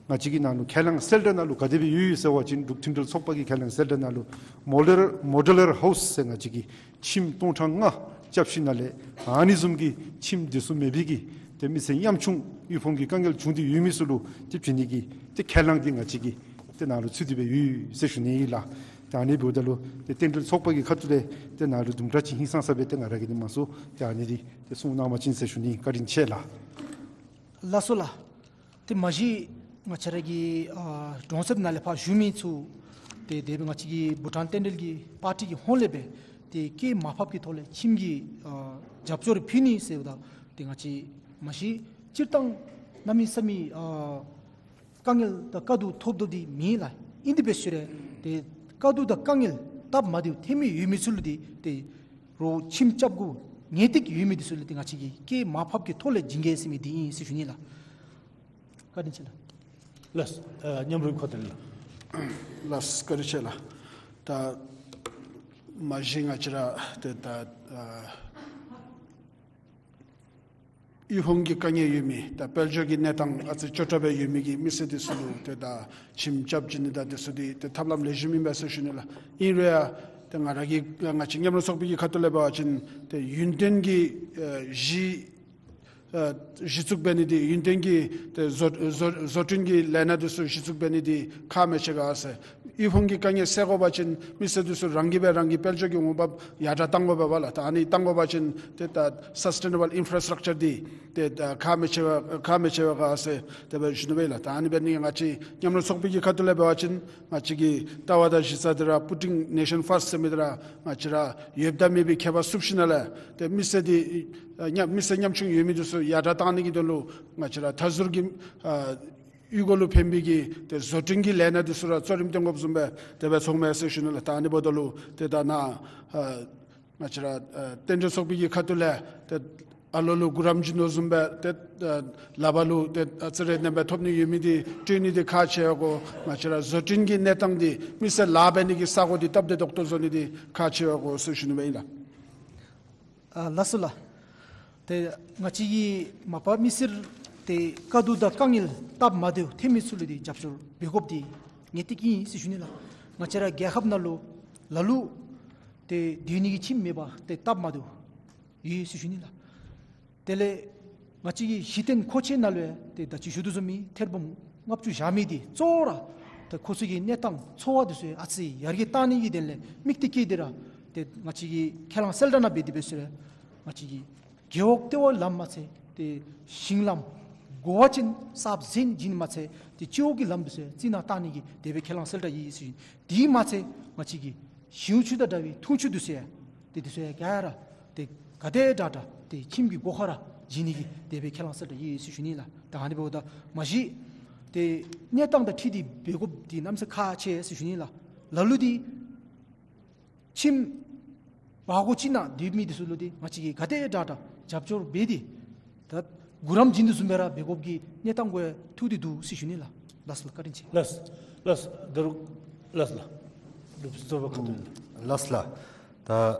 བཅས་ཀྱི་ནང་ལུ་ཁས་བླངས་གསལ་བསྒྲགས་ནང་ལུ་ག་དེ་སྦེ་ཡོད་ཡོད་ཟེར་བ་ཅིན་འབྲུག་མཐུན་སྒྲིལ་ཚོགས་པ་གི་ཁས་བླངས་གསལ་བསྒྲགས་ནང་ལུ་མོ་ཌུ་ལར་མོ་ཌུ་ལར་ཧའུསི་ཟེར་ང་བཅས་ཀྱིས་ཁྱིམ་སྟོང་ཕྲག་ལྔ་རྐྱབ་ཞིནམ་ལས་ཨ་ནི་བཟུམ་གྱི་ཁྱིམ་བདེ་སྲུང་མེད་པའི་གི་ཏེ་མི་ཚེ་ཉམ་ཆུང་དབུལ་ཕོངས་ཀྱི་དཀའ་ངལ་བྱུང་སྟེ་ཡོད་མི་ཚུ་ལུ་ཏེ་བྱིན་ནི་གི་ཏེ་ཁས་བླངས་འདི་ང་བཅས་ཀྱི་ཏེ་ནང་ལུ་ཚུད་དེ་སྦེ་ཡོད་ཟེར་ཞུ་ནི་ཨིན་ལགས། ཏེ་ཨ་ནི་འབདཝ་ད་ལུ་ཏེ་རྟེན་འབྲེལ་ཚོགས་པ་གི་ཁ་ཐུག་ལས་ཏེ་ནཱ་ལུ་དུམ་གྲ་ཅིག་ཧིང་སངས་ས་སྦེ་ཏེ་ང་ར་གིས་འདི་མང་སུ་ཏེ་ཨ་ནི་འདི་ཏེ་གསུངས་གནང་བ་ཅིན་ཟེར་ཞུ་ནི། བཀའ་དྲིན་ཆེ་ལགས། ལགས་སོ་ལགས། ཏེ་མ་གཞི་ང་བཅས་ར་གི་ཨ་གྲོང་གསེབ་ནང་ལས་ཕར་བཞུགས་མི་ཚུ་ཏེ་དེ་སྦེ་ང་བཅས་ཀྱི་བྷུ་ཊཱན་རྟེན་འབྲེལ་གྱི་པར་ཊི་གི་ཧོངས་ལས་སྦེ་ཏེ་སྐྱེད་མར་ཕབ་ཀྱི་ཐོག་ལས་ཁྱིམ་གྱི་ཨ་རྒྱབ་སྐྱོར་ཕུལ་ནི་ཟེརཝ་ད་ཏེ་ང་བཅས་མ་གཞི་སྤྱིར་བཏང་གནམ་མེད་ས་མེད་ཨ་དཀའ་ངལ་དང་དཀའ་སྡུག་ཐོབ་དོ་འདི་མེད་ལགས། ཨིན་དེ་འབད་ཟེར་རུང་ཏེ་དཀའ་སྡུག་དང་དཀའ་ངལ་སྟབས་མ་བདེཝ་ཐོན་མི་ཡོད་མི་ཚུ་ལུ་འདི་ཏེ་རོགས་ཁྱིམ་རྐྱབ་དགོ། ངེས་ཏིག་ཡོད་མི་འདི་ཚུ་ལུ་ཏེ་ང་བཅས་ཀྱིས་སྐད་མར་ཕབ་ཀྱི་ཐོག་ལས་བྱིན་གེ་ཟེར་མི་འདི་ཨིན་ཟེར་ཞུ་ནི་ལགས། བཀའ་དྲིན་ཆེ་ལགས། ལགས། ཨ་མཉམ་རོགས་ཁ་ཐུག་ལས། ལགས། བཀའ་དྲིན་ཆེ་ལགས། ད་མ་གཞི་ང་བཅས་ར་ཏེ་ད་ཨ་དབུལ་ཕོངས་ཀྱི་དཀའ་ངལ་ཡོད་མི་ད་དཔལ་འབྱོར་གྱི་གནས་སྟངས་ཨ་ཙི་སྐྱོ་དྲགས་སྦེ་ཡོད་མི་གི་མི་སེར་འདི་ཚུ་ལུ་ཏེ་ད་ཁྱིམ་རྐྱབ་བྱིན་ནི་དང་འདི་ཚུ་འདི་ཏེ་ཐབས་ལམ་ལེགས་ཤོམ་ཨིན་པས་ཟེར་ཞུ་ནི་ལགས། ཨིན་རུང་ཡང་ཏེ་ང་ར་གི་ང་བཅས་མཉམ་རོགས་ཚོགས་པའི་གི་ཁ་ཐུག་ལས་འབད་བ་ཅིན་ཏེ་ཡུན་བརྟན་གྱི་ཨ་གཞི་ཨ་གཞི་བཙུགས་འབད་ནི་འདི་ཡུན་བརྟན་གྱི་ཏེ་བཟོ་བཟོ་བཟོ་སྐྲུན་གྱི་ལས་སྣ་འདི་ཚུ་གཞི་བཙུགས་འབད་ནི་འདི་ཁག་མི་ཆེ་ག་ཟེར། དབུལ་ཕོངས་ཀྱི་དཀའ་ངལ་སེལ་དགོ་པ་ཅིན་མི་སེར་འདི་ཚུ་རང་གིས་སྦེ་རང་གི་དཔལ་འབྱོར་གྱི་འོང་འབབ་ཡར་དྲགས་བཏང་དགོ་པས་ལགས། ད་ཨ་ནི་བཏང་དགོ་པ་ཅིན་ཏེ་ད་སཱསི་ཊེ་ནེ་བཱལ་ཨིན་ཕ་ར་སི་ཊག་ཅར་འདི་ཏེ་ད་ཁག་མི་ཆེ་བས་ཁག་མི་ཆེ་བས་ག་ཟེར་དེ་སྦེ་ཞུ་ནི་སྦེ་ལགས། ད་ཨ་ནི་འབད་ནི་ང་བཅས་མཉམ་རོགས་ཚོགས་པའི་གི་ཁ་ཐུག་ལས་འབད་བ་ཅིན་ང་བཅས་ཀྱི་ལྟ་བ་དང་གཞི་རྩ་འདི་ར་putting nation first ཟེར་མི་འདི་ར་ང་བཅས་ར་ཡོདཔ་དང་མེདཔ་ཁྱད་པར་ཚུ་ཞིནམ་ལས་ཏེ་མི་སེར་འདི་ཨ་ཉམ་མི་སེར་ཉམ་ཆུང་ཡོད་མི་འདི་ཚུ་ཡར་དྲགས་བཏང་ནི་གི་དོན་ལུ་ང་བཅས་ར་མཐའ་ཟུར་གྱི་ཨ་གཡུས་སྒོ་ལུ་ཕན་པའི་གི་ཏེ་བཟོ་སྐྲུན་གྱི་ལས་སྣ་འདི་ཚུ་ར་གཙོ་རིམ་བཏོན་དགོཔ་བཟུམ་སྦེ་དེ་སྦེ་ཚོགས་མི་ཟེར་ཞུ་ནི་ལགས། ད་ཨ་ནི་འབདཝ་ད་ལུ་ཏེ་ད་ནཱ་ཨ་ང་བཅས་ར་ཨ་རྟེན་འབྲེལ་ཚོགས་པའི་གི་ཁ་ཐུག་ལས་ཏེ་ཨ་ལོ་ལུ་གུ་རམ་བྱིན་དོ་བཟུམ་སྦེ་ཏེ་ཨ་ལག་པ་ལུ་ཏེ་ཨ་ཙི་རེ་ནེམ་སྦེ་ཐོབ་ནི་ཡོད་མི་འདི་སྤྲོད་ནི་འདི་ཁག་ཆེ་བས་གོ། ང་བཅས་ར་བཟོ་སྐྲུན་གྱི་གནས་སྟངས་འདི་མི་སེར་ལཱ་འབད་ནི་གི་ས་གོ་འདི་སྟབས་བདེ་ཏོག་ཏོ་བཟོ་ནི་འདི་ཁག་ཆེ་བས་གོ་ཟེར་ཞུ་ནི་སྦེ་ཨིན་ལགས། ཨ་ལགས་སོ་ལགས། ཏེ་ང་བཅས་ཀྱིས་མ་པ་མི་སེར་ཏེ་དཀའ་སྡུག་དང་དཀའ་ངལ་སྟབས་མ་བདེཝ་ཐོན་མི་ཚུ་ལུ་འདི་རྒྱབ་སྐྱོར་འབད་དགོཔ་འདི་ངེས་ཏིག་ཨིན་ཟེར་ཞུ་ནི་ལགས། ང་བཅས་ར་རྒྱལ་ཁབ་ནང་ལུ་ལ་ལུ་ཏེ་སྡོད་ནི་གི་ཁྱིམ་མེད་པར་ཏེ་སྟབས་མ་བདེཝ་ཡོད་ཟེར་ཞུ་ནི་ལགས། དེ་ལས་ང་བཅས་ཀྱི་གཞི་རྟེན་མཁོ་ཆས་ནང་ལུ་ཡང་ཏེ་ད་ཅི་ཞུ་དོ་བཟུམ་མའི་ཐེར་འབུམ་ལྔ་བཅུ་བཞག་མི་འདི་གཙོ་བོ་ར་ཏེ་ཁོ་ཚུ་གི་གནས་སྟངས་འཚོ་བ་འདི་ཚུ་ཡང་ཨ་ཙི་ཡར་རྒྱས་བཏང་ནི་གི་དོན་ལས་དམིགས་གཏད་བསྐྱེད་དེ་ར་ཏེ་ང་བཅས་ཀྱིས་ཁས་བླངས་གསལ་བསྒྲགས་ནང་འབད་དེ་འབད་ཟེར་ང་བཅས་ཀྱི་རྒེད་འོག་ལྟེ་བའི་ལམ་མ་ཚད་ཏེ་ཞིང་ལམ་དགོ་པ་ཅིན་གསརཔ་བཟོ་བྱིན་མ་ཚད་ཏེ་སྤྱི་འོག་གི་ལམ་འདི་ཚུ་ཡང་རྩི་ནག་བཏང་ནི་གི་དེ་སྦེ་ཁས་བླངས་གསལ་བསྒྲགས་ཡོད་ཟེར་ཞུ་ནི། དེ་མ་ཚད་ང་བཅས་ཀྱི་ཞིང་ཆུ་དང་འདྲ་བའི་འཐུང་ཆུ་འདི་ཚུ་ཡང་ཏེ་འདི་ཚུ་ཡང་ག་ར་ཏེ་ག་དེ་དྲག་དྲག་ཏེ་ཁྱིམ་གྱི་སྒོ་ཁར་ར་བྱིན་ནི་གི་དེ་སྦེ་ཁས་བླངས་གསལ་བསྒྲགས་ཡོད་ཟེར་ཞུ་ནི་ལགས། ད་ཨ་ནི་འབདཝ་ད་མ་གཞི་ཏེ་གནས་སྟངས་དང་འཁྲིལ་ཏེ་འབད་དགོཔ་འདི་གནམ་མེད་ས་མེད་ཁག་ཆེ་ཟེར་ཞུ་ནི་ལགས། ལ་ལུ་འདི་ཁྱིམ་བར་སྒོ་ཅིག་ནང་སྡོད་མི་འདི་ཚུ་ལུ་འདི་ང་བཅས་ཀྱིས་ག་དེ་དྲག་དྲག་རྒྱབ་སྐྱོར་འབད་དེ་ད་གུ་རམ་བྱིན་དོ་བཟུམ་སྦེ་ར་འབད་དགོཔ་གི་གནས་སྟངས་གུ་ཡང་ཐུག་སྟེ་འདུག་ཟེར་ཞུ་ནི་ལགས། ལགས་སོ་ལགས། བཀའ་དྲིན་ཆེ། ལགས་ལགས་ལགས། ད་རུང་ལགས་ལགས། ལུགས་སྲོལ་བ་ཁ་ཐུག་ལགས། ལགས་ལགས། ད་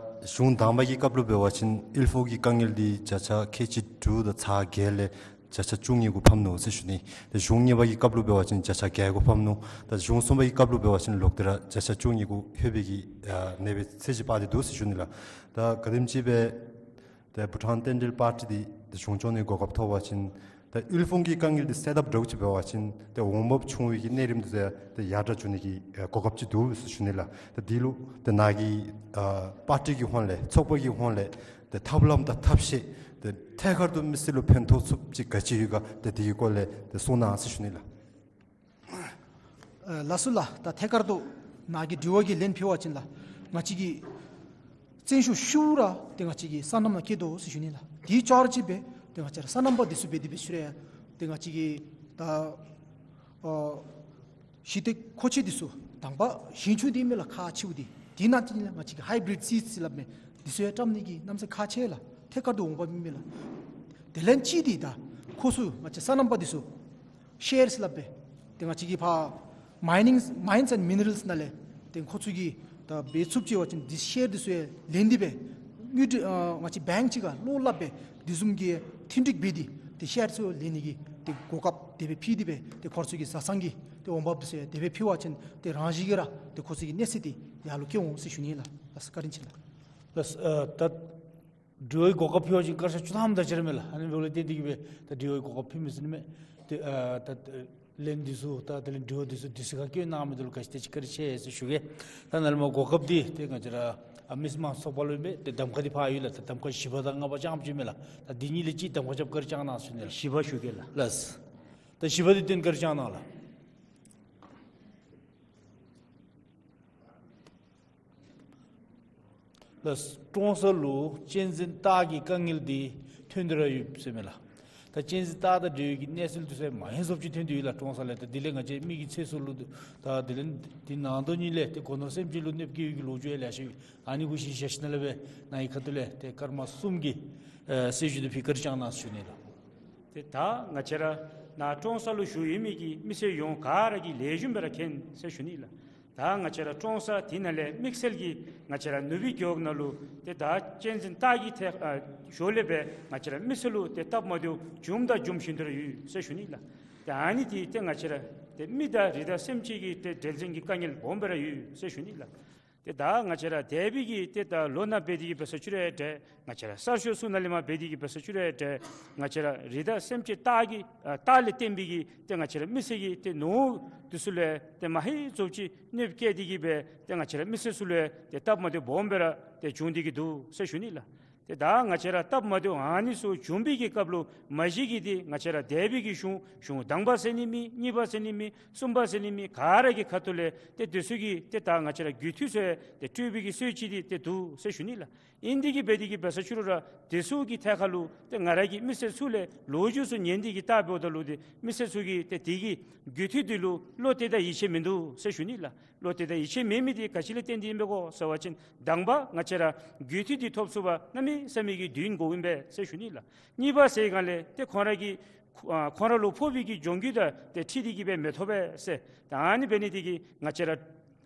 གཞུང་དང་པ་གི་སྐབས་ལུ་འབད་བ་ཅིན་དབུལ་ཕོངས་ཀྱི་དཀའ་ངལ་འདི་བརྒྱ་ཆ་ཁལ་གཅིག་དྲུག་དང་ཚག་བརྒྱད་ལས་བརྒྱ་ཆ་བཅུ་གཉིས་གུ་ཕམ་ནུག་ཟེར་ཞུ་ནི། ད་གཞུང་གཉིས་པ་གི་སྐབས་ལུ་འབད་བ་ཅིན་བརྒྱ་ཆ་བརྒྱད་གུ་ཕམ་ནུག། ད་གཞུང་གསུམ་པ་གི་སྐབས་ལུ་འབད་བ་ཅིན་ལོག་སྟེ་ར་བརྒྱ་ཆ་བཅུ་གཉིས་གུ་ལྷོད་པའི་གི་ཨ་གནས་པའི་ཚད་ཅིག་འབད་དེ་འདུག་ཟེར་ཞུ་ནི་ལགས། ད་ག་དེམ་ཅིག་སྦེ་ཏེ་བྷུ་ཊཱན་རྟེན་འབྲེལ་པར་ཊི་འདི་ཏེ་གཞུང་སྐྱོང་ནི་གོ་སྐབས་ཐོབ་པ་ཅིན་ཏེ་དབུལ་ཕོངས་ཀྱི་དཀའ་ངལ་འདི་སེལ་ཐབས་འདྲཝ་ཅིག་འབད་བ་ཅིན་ཏེ་འོང་འབབ་ཆུང་བའི་གི་གནས་རིམ་འདི་ཏེ་ཡར་དྲག་འགྱོ་ནི་གི་ཨེ་གོ་སྐབས་ཅིག་འདུག་ཟེར་ཞུ་ནི་ལགས། ཏེ་འདི་ལུ་ཏེ་ནཱ་གི་ཨ་པར་ཊི་གི་ཧོང་ལས་ཚོགས་པ་གི་ཧོང་ལས་ཏེ་ཐབས་ལམ་དང་ཐབས་ཤེས་ཏེ་ཐད་ཀར་དུ་མི་སེར་ལུ་ཕན་ཐོགས་ཚུགསཔ་ཅིག་ག་ཅི་ཡོད་ག་ཏེ་འདི་གི་སྐོར་ལས་ཏེ་གསུང་གནང་ཟེར་ཞུ་ནི་ལགས། ཨ་ལགས་སོ་ལགས། ད་ཐད་ཀར་དུ་ནཱ་གི་དྲི་བ་གི་ལན་ཕུལ་བ་ཅིན་ལགས། ང་བཅས་ཀྱིས་བཙན་ཤུགས་ཤུགས་ར་ཏེ་ང་བཅས་ཀྱིས་སོ་ནམ་ནང་བསྐྱལ་དོ་ཟེར་ཞུ་ནི་ལགས། དེ་ཅོག་ར་ཅིག་སྦེ་ཏེ་ང་བཅས་ར་སོ་ནམ་པ་འདི་ཚུ་འབད་དེ་འབད་ཟེར་རུང་ཏེ་ང་བཅས་ཀྱིས་ད་ཨ་གཞི་རྟེན་མཁོ་ཆས་འདི་ཚུ་དང་པ་ཞིང་ཆུ་འདི་མས་ལགས་ཁག་ཆེཝ་འདི། དེ་ནང་དེ་ལས་ང་བཅས་ཀྱིས་ཧའི་བི་རིཌ་སིཌསི་ཟེར་སླབ་མི་འདི་ཚུ་ཡང་བཀྲམ་ནི་གི་གནམ་མེད་ས་མེད་ཁག་ཆེ་ལགས། ཐད་ཀར་དུ་འོང་འབབ་མེད་མས་ལགས། དེ་ལས་ཅིག་འདི་ད་ཁོ་ཚུ་ང་བཅས་སོ་ནམ་པ་འདི་ཚུ་ཤེར་ཟེར་སླབ་སྦེ་ཏེ་ང་བཅས་ཀྱི་ཕར་མའི་ནིང་མའིནསི་ཨེནཌ་མི་ནི་རལསི་ནང་ལས་ཏེ་ཁོ་ཚུ་གིས་ད་འབད་ཚུགསཔ་ཅིག་འབད་བ་ཅིན་འདི་ཤེར་འདི་ཚུ་ཡང་ལེན་ཏེ་སྦེ་དངུལ་འབྲེལ་ཨ་ང་བཅས་བེངཀ་ཅིག་ཁར་ལོ་སླབ་སྦེ་འདི་བཟུམ་གྱི་མཐུན་འགྲིག་འབད་དེ་ཏེ་ཤེར་ཚུ་ལེན་ནི་གི་ཏེ་གོ་སྐབས་དེ་སྦེ་ཕུལ་ཏེ་སྦེ་ཏེ་ཁོ་ཚུ་གི་བཟའ་ཚང་གི་ཏེ་འོང་འབབ་འདི་ཚུ་ཡང་དེ་སྦེ་ཕུལ་བ་ཅིན་ཏེ་རང་བཞིན་གྱིས་ར་ཏེ་ཁོ་ཚུ་གི་གནས་ཚད་འདི་ཡར་ལུ་བསྐྱལ་འོང་ཟེར་ཞུ་ནི་ལགས། ལགས་སོ་བཀའ་དྲིན་ཆེ་ལགས། ལགས་སོ། ཨ་ད་དྲི་བའི་གོ་སྐབས་ཕུལ་བ་ཅིན་སྐར་ཆ་བཅུ་ཐམ་དང་ཅིག་ར་མས་ལགས། ཨ་ནི་འབདཝ་ལས་བརྟེན་ཏེ་གིས་སྦེ་ད་དྲི་བའི་གོ་སྐབས་ཕུལ་མི་ཟེར་ནི་མས། ཏེ་ཨ་ད་ལན་འདི་ཚུ་ད་དེ་ལས་དྲི་བ་འདི་ཚུ་དུས་ཚོད་ཁར་བཀོད་གནང་མི་འདི་ལུ་ག་ཅི་དེ་ཅིག་བཀའ་དྲིན་ཆེ་ཟེར་ཞུ་གེ། ད་ནཱ་ལས་མར་གོ་སྐབས་འདི་ཏེ་ང་བཅས་ར་ཨ་མི་མང་ཚོགས་པ་ལུ་ཨིན་པས། ཏེ་གདམ་ཁ་འདི་ཕར་ཡོད་ལགས། ད་གདམ་ཁ་བཞི་པ་དང་ལྔ་པ་རྐྱངམ་ཅིག་མས་ལགས། ད་འདི་གཉིས་ལས་ཅིག་གདམ་ཁ་རྐྱབ་བཀའ་དྲིན་བསྐྱང་གནང་ཟེར་ཞུ་ནི་ལགས། བཞི་པ་ཞུ་གེ་ལགས། ལགས། ད་བཞི་པ་འདི་སྟོན་བཀའ་དྲིན་བསྐྱང་གནང་ལགས། ལགས། ཀྲོང་གསར་ལུ་གཅན་གཟན་སྟག་གི་དཀའ་ངལ་འདི་ཐོན་ཏེ་ར་ཡོད་ཟེར་མས་ལགས། ད་གཅན་གཟན་སྟག་དང་འབྲེལ་བའི་གི་གནས་ཚུལ་འདི་ཚུ་མ་ཧེ་བཟོ་ཅིག་ཐོན་ཏེ་ཡོད་ལགས། ཀྲོང་གསར་ལས། ད་དེ་ལས་ང་བཅས་མི་གི་ཚེ་སྲོག་ལུ་ད་དེ་ལས་དེ་ནང་དོན་ཉིད་ལས་ཏེ་སྒོ་ནོར་སེམས་ཅན་ལུ་གནོདཔ་བཀལ་བའི་གི་ལོ་རྒྱུས་ཡང་ལེ་ཤ་ཡོད། ཨ་ནི་གུ་ཤེས་བཞག་ཞིནམ་ལས་སྦེ་ནཱ་གི་ཁ་ཐུག་ལས་ཏེ་སྐར་མ་གསུམ་གྱི་ཨེ་སྲིད་བྱུས་འདི་ཕུལ་བཀའ་དྲིན་བསྐྱང་གནང་ཞུ་ནི་ལགས། ཏེ་ད་ང་བཅས་ར་ནཱ་ཀྲོང་གསར་ལུ་བཞུགས་ཡོད་མི་གི་མི་སེར་ཡོངས་ག་ར་གིས་ལེགས་ཤོམ་སྦེ་ར་མཁྱེན་ཟེར་ཞུ་ནི་ལགས། ད་ང་བཅས་ར་ཀྲོང་གསར་དེ་ནང་ལས་དམིགས་བསལ་གྱིས་ང་བཅས་ར་ནུབ་སྦིས་རྒེད་འོག་ནང་ལུ་ཏེ་ད་གཅན་གཟན་སྟག་གི་ཐད་ཨ་ཞོར་ལས་སྦེ་ང་བཅས་ར་མི་སེར་ལུ་ཏེ་སྟབས་མ་བདེཝ་བྱུངམ་དང་འབྱུང་བཞིན་དུ་ར་ཡོད་ཟེར་ཞུ་ནི་ལགས། ཏེ་ཨ་ནི་འདི་ཏེ་ང་བཅས་ར་ཏེ་མི་དང་རི་དྭགས་སེམས་ཅན་གྱི་ཏེ་འབྲེལ་ཟིང་གི་དཀའ་ངལ་སྦོམ་སྦེ་ར་ཡོད་ཟེར་ཞུ་ནི་ལགས། ཏེ་ད་ང་བཅས་ར་འདས་པའི་གི་ཏེ་ད་ལོ་ནང་འབད་དེ་གི་འབད་ས་ཅིག་རུང་འདྲ། ང་བཅས་ར་གསར་ཤོག་ཚུ་ནང་ལས་མར་འབད་དེ་གི་འབད་ས་ཅིག་རུང་འདྲ། ང་བཅས་ར་རི་དྭགས་སེམས་ཅན་སྟག་གི་ཨ་སྟག་ལས་བརྟེན་པའི་གི་ཏེ་ང་བཅས་ར་མི་སེར་གྱི་ཏེ་ནོར་འདི་ཚུ་ལུ་ཏེ་མ་ཧེ་བཟོ་ཅིག་གནོདཔ་བཀལ་ཏེ་གི་སྦེ་ཏེ་ང་བཅས་ར་མི་སེར་ཚུ་ལུ་ཏེ་སྟབས་མ་བདེཝ་སྦོམ་སྦེ་ར་ཏེ་བྱུང་སྟེ་གི་འདུག་ཟེར་ཞུ་ནི་ལགས། ཏེ་ད་ང་བཅས་ར་སྟབས་མ་བདེཝ་ཨ་ནི་ཚུ་བྱུང་བའི་གི་སྐབས་ལུ་མ་གཞི་གི་ཏེ་ང་བཅས་ར་འདས་པའི་གི་གཞུང་གཞུང་དང་པ་ཟེར་ནི་མེད། གཉིས་པ་ཟེར་ནི་མེད། གསུམ་པ་ཟེར་ནི་མེད། ག་ར་གི་ཁ་ཐུག་ལས་ཏེ་འདི་ཚུ་གི་ཏེ་ད་ང་བཅས་ར་རྒུད་འཐུས་ཚུ་ཏེ་སྤྲོད་པའི་གི་སྲོལ་ཅིག་འདི་ཏེ་འདུག་ཟེར་ཞུ་ནི་ལགས། ཨིན་དེ་གི་འབད་དེ་གི་འབད་ས་ཅིག་རུང་ར་འདི་ཚུ་གི་ཐད་ཁར་ལུ་ཏེ་ང་ར་གིས་མི་སེར་ཚུ་ལས་ལོ་རྒྱུས་ཚུ་ཉན་ཏེ་གི་བལྟ་འབདཝ་ད་ལུ་ཏེ་མི་སེར་ཚུ་གིས་ཏེ་དེ་གི་རྒུད་འཐུས་འདི་ལུ་བློ་གཏད་དང་ཡིད་ཆེས་མིན་འདུག་ཟེར་ཞུ་ནི་ལགས། བློ་གཏད་དང་ཡིད་ཆེས་མེད་མི་འདི་ག་ཅི་ལས་བརྟེན་ཏེ་ཨིན་པས་གོ་ཟེར་བ་ཅིན་དང་པ་ང་བཅས་ར་རྒུད་འཐུས་འདི་ཐོབ་ཚུགས་པར་གནམ་མེད་ས་མེད་ཀྱི་དུས་ཡུན་འགོརཝ་ཨིན་པས་ཟེར་ཞུ་ནི་ལགས། གཉིས་པ་ཟེར་སྒང་ལས་ཏེ་ཁོང་ར་གི་ཨ་ཁོང་ར་ལུ་ཕོག་པའི་གི་གྱོང་གུད་དང་ཏེ་འཁྲིལ་ཏེ་གི་སྦེ་མི་ཐོབ་པས་ཟེར། ད་ཨ་ནི་འབད་ནི་དེ་གིས་ང་བཅས་ར་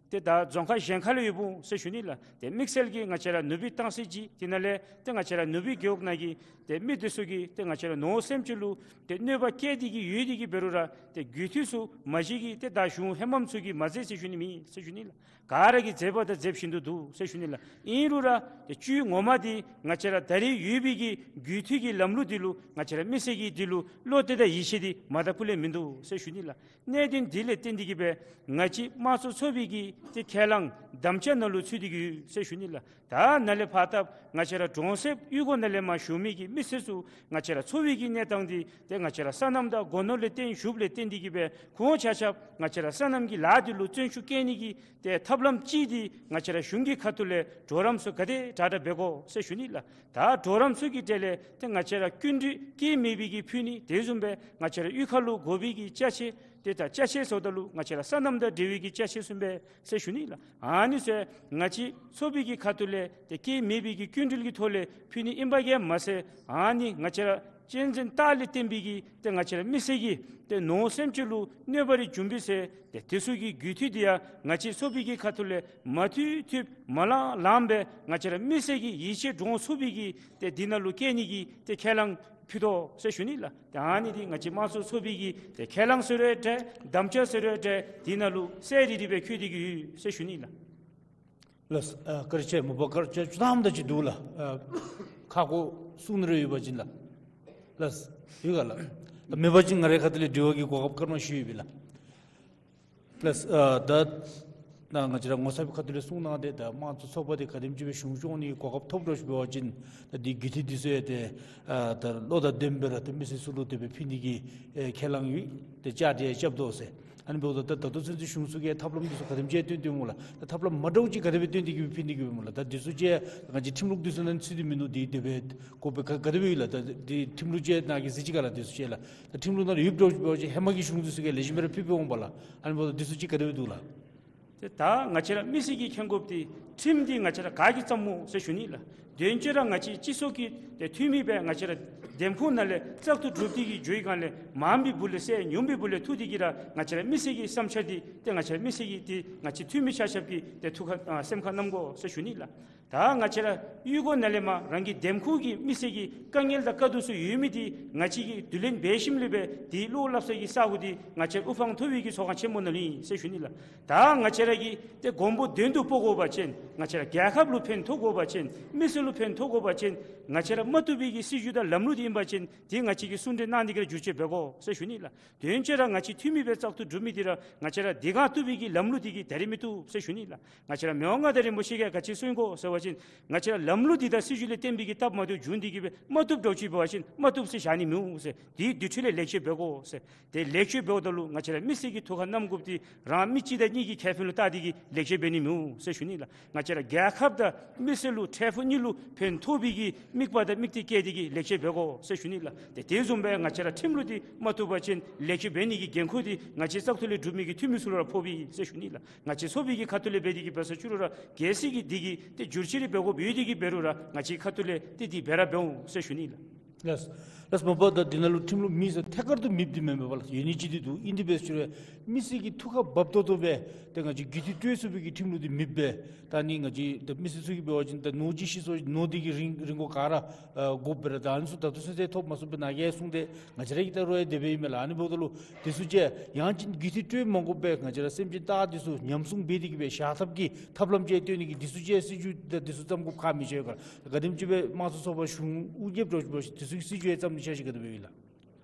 ཏེ་ད་རྫོང་ཁག་གཞན་ཁ་ལས་ཡོདཔ་འོང་ཟེར་ཞུ་ནི་ལགས། ཏེ་དམིགས་བསལ་གྱིས་ང་བཅས་ར་ནུབ་སྦིས་སྟང་སི་ཅིག་དེ་ནང་ལས་ཏེ་ང་བཅས་ར་ནུབ་སྦིས་རྒེད་འོག་ནང་གི་ཏེ་མི་འདི་ཚུ་གིས་ཏེ་ང་བཅས་ར་ནོར་སེམས་ཅན་ལུ་ཏེ་གནོད་པ་བཀལ་ཏེ་གི་ཡོད་དེ་གི་འབད་རུང་ར་ཏེ་རྒུད་འཐུས་ཚུ་མ་གཞི་གི་ཏེ་ད་གཞུང་ཧེ་མམ་ཚུ་གིས་མ་མཛད་ཟེར་ཞུ་ནི་མེད་ཟེར་ཞུ་ནི་ལགས། ག་ར་གིས་མཛད་པ་དང་མཛད་བཞིན་དུ་འདུག་ཟེར་ཞུ་ནི་ལགས། ཨིན་རུང་ར་ཏེ་བཅུད་ངོ་མ་འདི་ང་བཅས་ར་ད་རེས་ཡོད་པའི་གི་རྒུད་འཐུས་ཀྱི་ལམ་ལུགས་འདི་ལུ་ང་བཅས་ར་མི་སེར་གྱིས་འདི་ལུ་བློ་གཏད་དང་ཡིད་ཆེས་འདི་མ་དང་ཕུ་ལས་མིན་འདུག་ཟེར་ཞུ་ནི་ལགས། གནད་དོན་འདི་ལས་བརྟེན་ཏེ་གི་སྦེ་ང་བཅས་དམངས་གཙོ་ཚོགས་པའི་གི་ཏེ་ཁས་བླངས་དམ་བཅའ་ནང་ལུ་ཚུད་དེ་གི་ཡོད་ཟེར་ཞུ་ནི་ལགས། ད་ནཱ་ལས་ཕར་ད་ང་བཅས་ར་གྲོང་གསེབ་གཡུས་སྒོ་ནང་ལས་མར་བཞུགས་མི་གི་མི་སེར་ཚུ་ང་བཅས་ར་འཚོ་བའི་གི་གནས་སྟངས་འདི་ཏེ་ང་བཅས་ར་སོ་ནམ་དང་སྒོ་ནོར་ལས་བརྟེན་ཞུཝ་ལས་བརྟེན་ཏེ་གི་སྦེ་ཁོང་ཆ་ཁྱབ་ང་བཅས་ར་སོ་ནམ་གྱི་ལཱ་འདི་ལུ་བརྩོན་ཤུགས་བསྐྱེད་ནི་གི་ཏེ་ཐབས་ལམ་ཅིག་འདི་ང་བཅས་ར་གཞུང་གི་ཁ་ཐུག་ལས་གྲོགས་རམ་ཚུ་ག་དེ་དྲག་དྲག་འབད་དགོ་ཟེར་ཞུ་ནི་ལགས། ད་གྲོགས་རམ་ཚུ་གི་གྲས་ལས་ཏེ་ང་བཅས་ར་སྐྱིན་འགྲུལ་སྐྱེད་མེད་པའི་གི་ཕུལ་ནི། དེ་བཟུམ་སྦེ་ང་བཅས་ར་གཡུས་ཁ་ལུ་དགོ་པའི་གི་ཅ་ཆས་ཏེ་ད་ཅ་ཆས་ཟེརཝ་ད་ལུ་ང་བཅས་ར་སོ་ནམ་དང་འབྲེལ་བའི་གི་ཅ་ཆས་ཚུ་ཨིན་པས་ཟེར་ཞུ་ནི་ལགས། ཨ་ནི་ཚུ་ང་བཅས་ཚོགས་པའི་གི་ཁ་ཐུག་ལས་ཏེ་སྐྱེད་མེད་པའི་གི་སྐྱིན་འགྲུལ་གྱི་ཐོག་ལས་ཕུལ་ནི་ཨིན་པ་གིས་མ་ཚད་ཨ་ནི་ང་བཅས་ར་གཅན་གཟན་སྟག་ལས་བརྟེན་པའི་གི་ཏེ་ང་བཅས་ར་མི་སེར་གྱི་ཏེ་ནོར་སེམས་ཅན་ལུ་གནོད་པ་རེ་བྱུང་པའི་ཚེ་ཏེ་དེ་ཚུ་གི་རྒུད་འཐུས་འདི་ཡང་ང་བཅས་ཚོགས་པའི་གི་ཁ་ཐུག་ལས་མ་ཐུབ་ཐུབ་མ་ལང་ལངམ་སྦེ་ང་བཅས་ར་མི་སེར་གྱི་ཡིད་ཆེས་འདྲོངས་ཚུགས་པའི་གི་ཏེ་འདི་ནང་ལུ་བསྐྱལ་ནི་གི་ཏེ་ཁས་བླངས་ཕུལ་དོ་ཟེར་ཞུ་ནི་ལགས། ཏེ་ཨ་ནི་འདི་ང་བཅས་དམངས་གཙོ་ཚོགས་པའི་གི་ཏེ་ཁས་བླངས་ཟེར་རུང་འདྲ་དམ་བཅའ་ཟེར་རུང་འདྲ་འདི་ནང་ལུ་གསལ་རི་རི་སྦེ་བཀོད་དེ་གི་ཡོད་ཟེར་ཞུ་ནི་ལགས། ལགས་སོ། ཨ་བཀའ་དྲིན་ཆེ། མ་པ་བཀའ་དྲིན་ཆེ་ཅུང་ཙམ་ད་ཅིག་འདུག་ལགས། ཨ་ཁ་སྐོང་གསུང་ནི་རེ་ཡོད་པ་ཅིན་ལགས། ལགས་སོ། ཡོད་ག་ལགས། མེད་པ་ཅིན་ང་རའི་ཁ་ཐུག་ལས་དྲི་བ་གི་གོ་སྐབས་སྐར་མ་བཞི་ཡོད་པས་ལགས། ལགས་སོ། ཨ་ད་ནཱ་ང་བཅས་ར་ངོ་ཚབ་ཀྱི་ཁ་ཐུག་ལས་གསུང་གནང་སྟེ་ད་དམངས་གཙོ་ཚོགས་པ་འདི་ག་དེམ་ཅིག་སྦེ་གཞུང་སྐྱོང་ནི་གོ་སྐབས་ཐོབ་འགྱོ་ཞུ་བ་ཅིན་ད་འདི་རྒུད་འཐུས་འདི་ཚུ་ཡང་ཏེ་ཨ་ད་བློ་དང་ལྡནམ་སྦེ་ར་ཏེ་མི་སེར་ཚུ་ལུ་དེ་སྦེ་ཕུལ་ནི་གི་ཨེ་ཁས་བླངས་ཡོད། ཏེ་བཅའ་སྒྲིག་རྐྱབ་དོ་ཟེར། ཨ་ནི་འབདཝ་ད་ད་ད་ལྟོ་ཚུན་ཚོད་གཞུང་ཚུ་གིས་ཐབས་ལམ་འདི་ཚུ་ག་དེམ་ཅིག་སྟོན་ཏེ་སྨོ་ལགས། ད་ཐབས་ལམ་མ་འདྲཝ་ཅིག་ག་དེ་སྦེ་སྟོན་ཏེ་གི་ཕུལ་ནི་གི་སྨོ་ལགས། ད་འདི་ཚུ་ཅིག་ང་བཅས་ཁྲིམས་ལུགས་འདི་ཚུ་ནང་ཚུད་དེ་མིན་འདུག། འདི་དེ་སྦེ་དགོ་པའི་ག་ག་དེ་སྦེ་ཡོད་ལགས། ད་འདི་ཁྲིམས་ལུགས་ཅིག་ནང་གི་གཟིགས་ཅི་ག་ལགས། འདི་ཚུ་ཅིག་ལགས། ད་ཁྲིམས་ལུགས་ནང་ལུ་ཡོདཔ་འདྲཝ་ཅིག་འབད་བ་ཅིན་ཧེ་མ་གི་གཞུང་འདི་ཚུ་གིས་ལེགས་ཤོམ་སྦེ་ར་ཕུལ་སྦེ་འོང་པ་ལགས། ཨ་ནི་འབདཝ་ད་འདི་ཚུ་ཅིག་ག་དེ་སྦེ་འདུག་ལགས། ཏེ་ད་ང་བཅས་ར་མི་སེར་གྱིས་མཁྱེན་དགོཔ་འདི་ཁྲིམས་འདི་ང་བཅས་ར་ག་གིས་བརྩམ་སྨོ་ཟེར་ཞུ་ནི་ལགས། དོན་གཅིག་ར་ང་བཅས་སྤྱི་ཚོགས་ཀྱི་ཏེ་འཐུས་མི་སྦེ་ང་བཅས་ར་འདེམས་ཁོངས་ནང་ལས་བཙག་འཐུ་གྲུབ་སྟེ་གི་འགྱོ་བའི་སྒང་ལས་མངམ་པའི་སྦུག་ལས་སེལ་ཉུངམ་པའི་སྦུག་ལས་འཐུ་སྟེ་གི་ར་ང་བཅས་ར་མི་སེར་གྱི་བསམ་འཆར་འདི་ཏེ་ང་བཅས་ར་མི་སེར་གྱིས་ཏེ་ང་བཅས་འཐུས་མི་ཆ་ཁྱབ་ཀྱིས་ཏེ་ཐུགས་ཁར་ཨ་སེམས་ཁར་བསྣམ་དགོ་ཟེར་ཞུ་ནི་ལགས། ད་ང་བཅས་ར་གཡུས་སྒོ་ནང་ལས་མར་རང་གི་འདེམས་ཁོངས་ཀྱི་མི་སེར་གྱི་དཀའ་ངལ་དང་དཀའ་སྡུག་ཚུ་ཡོད་མི་འདི་ང་བཅས་ཀྱིས་བསྡུ་ལེན་འབད་ཞིནམ་ལས་སྦེ་འདི་བློ་སླབ་ས་གི་ས་སྒོ་འདི་ང་བཅས་དབུ་འཕང་མཐོ་བའི་གི་ཚོགས་ཁང་ཆེན་མོ་ནང་ལུ་ཨིན་ཟེར་ཞུ་ནི་ལགས། ད་ང་བཅས་ར་གིས་ཏེ་མགོན་པོ་དོན་དུ་གོ་དགོ་པ་ཅིན་ང་བཅས་ར་རྒྱལ་ཁབ་ལུ་ཕན་ཐོགས་དགོ་པ་ཅིན་མི་སེར་ལུ་ཕན་ཐོགས་དགོ་པ་ཅིན་ང་བཅས་ར་མ་བཏུབ་པའི་གི་སྲིད་བྱུས་དང་ལམ་ལུགས་འདི་ཨིན་པ་ཅིན་འདི་ང་བཅས་ཀྱིས་གསུང་གྲོས་གནང་ནི་གི་ར་བསྒྱུར་བཅོས་འབད་དགོ་ཟེར་ཞུ་ནི་ལགས། དོན་གཅིག་ར་ང་བཅས་འཐུས་མི་སྦེ་བཙག་འཐུ་གྲུབ་མི་འདི་ར་ང་བཅས་ར་འདི་ག་བཏུབ་པའི་གི་ལམ་ལུགས་འདི་གིས་ད་རིས་མི་བཏུབ་ཟེར་ཞུ་ནི་ལགས། ང་བཅས་ར་མི་དབང་མངའ་བདག་རིན་པོ་ཆེ་གིས་ག་ཅི་གསུང་དགོ་ཟེར་བ་ ཅིན་ང་བཅས་ར་ལམ་ལུགས་འདི་དང་སྲིད་བྱུས་ལས་བརྟེན་པའི་གི་སྟབས་མ་བདེཝ་བྱུང་སྟེ་གི་སྦེ་མ་བཏུབ་འདྲཝ་ཅིག་འབད་བ་ཅིན་མ་བཏུབ་ཟེར་བཞག་ནི་མི་འོང་ཟེར། དེའི་དེ་འཕྲོ་ལས་ལེགས་བཅོས་འབད་དགོ་ཟེར། དེ་ལེགས་བཅོས་འབདཝ་ད་ལུ་ང་བཅས་ར་མི་སེར་གྱི་ཐུགས་ཁར་བསྣམ་དགོཔ་འདི་རང་མི་གཅིག་དང་གཉིས་ཀྱི་ཁེ་ཕན་ལུ་བལྟ་སྟེ་གི་ལེགས་བཅོས་འབད་ནི་མི་འོང་ཟེར་ཞུ་ནི་ལགས། ང་བཅས་ར་རྒྱལ་ཁབ་དང་མི་སེར་ལུ་འཕྲལ་ཕུགས་གཉིས་ལུ་ཕན་ཐོགས་པའི་གི་དམིགས་པ་དང་དམིགས་གཏད་བསྐྱེད་དེ་གི་ལེགས་བཅོས་འབད་དགོ་ཟེར་ཞུ་ནི་ལགས། དེ་དེ་བཟུམ་སྦེ་ང་བཅས་ར་ཁྲིམས་ལུགས་འདི་མ་བཏུབ་པ་ཅིན་ལེགས་བཅོས་འབད་ནི་གི་འགན་ཁུར་འདི་ང་བཅས་བཙག་འཐུ་ལས་གྲུབ་མི་གི་འཐུས་མི་ཚུ་ལུ་ར་ཕོག་པས་ཟེར་ཞུ་ནི་ལགས། ང་བཅས་ཚོགས་པའི་གི་ཁ་ཐུག་ལས་འབད་དེ་གི་འབད་ས་བཅུག་རུང་ར་གལ་སྲིད་ཀྱི་འདི་གི་ཏེ་བསྒྱུར་བཅོས་རེ་འབད་དགོཔ་ཡོད་དེ་གི་འབད་རུང་ར་ང་བཅས་ཁ་ཐུག་ལས་ཏེ་འདི་འབད་ར་འབད་འོང་ཟེར་ཞུ་ནི་ལགས། ལགས། ལགས་མ་པ་ད་འདི་ནང་ལུ་ཁྲིམས་ལུགས་མེད་ཟེར་ཐད་ཀར་དུ་མེདཔ་འདི་མེན་པས་ལགས། ཡོད་ནི་ཅིག་འདི་འདུག། ཨིན་དེ་འབད་ས་བཅུག་རུང་མི་སེར་གྱི་ཐུགས་ཁར་བབ་ཏོག་ཏོ་སྦེ་ཏེ་ང་བཅས་རྒུད་འཐུས་སྤྲོད་ཚུགས་པའི་གི་ཁྲིམས་ལུགས་འདི་མེདཔ་སྦེ། ད་ནི་ང་བཅས་ད་མི་སེར་ཚུ་གིས་འབད་བ་ཅིན་ད་ནོར་གྱིས་ཤི་སོ་ནོར་འདི་གི་རིན་རིན་གོང་ག་ར་ཨ་དགོཔ་སྦེ་ར་ད་ཨ་ནི་ཚུ་ད་ལྟོ་ཚུན་ཚོད་ཐོབ་མ་ཚུགས་པས་ནཱ་གིས་གསུངས་ཏེ་ང་བཅས་ར་གིས་ད་རོགས་ཡང་དེ་སྦེ་ཨིན་མས་ལགས། ཨ་ནི་འབདཝ་ད་ལུ་དེ་ཚུ་ཅིག་ཡང་ཅིན་རྒུད་འཐུས་སྤྲོད་མ་དགོ་པར་ང་བཅས་ར་སེམས་ཅན་སྟག་འདི་ཚུ་ཉམས་སྲུང་འབད་དེ་གི་སྦེ་བཞག་ཐབས་ཀྱི་ཐབས་ལམ་ཅིག་སྟོན་ནི་གི་འདི་ཚུ་ཅིག་སྲིད་བྱུས་ད་འདི་ཚུ་བརྩམ་དགོཔ་ཁག་མི་ཆེ་ག་ལགས། ག་དེམ་ཅིག་སྦེ་དམངས་གཙོ་ཚོགས་པ་གཞུང་དབུ་བརྒྱབ་འགྱོ་འགྱོ་འདི་ཚུ་གི་སྲིད་བྱུས་ཡང་བརྩམ་ནི་ཆ་ཤས་ག་དེ་སྦེ་ཨིན་ལགས།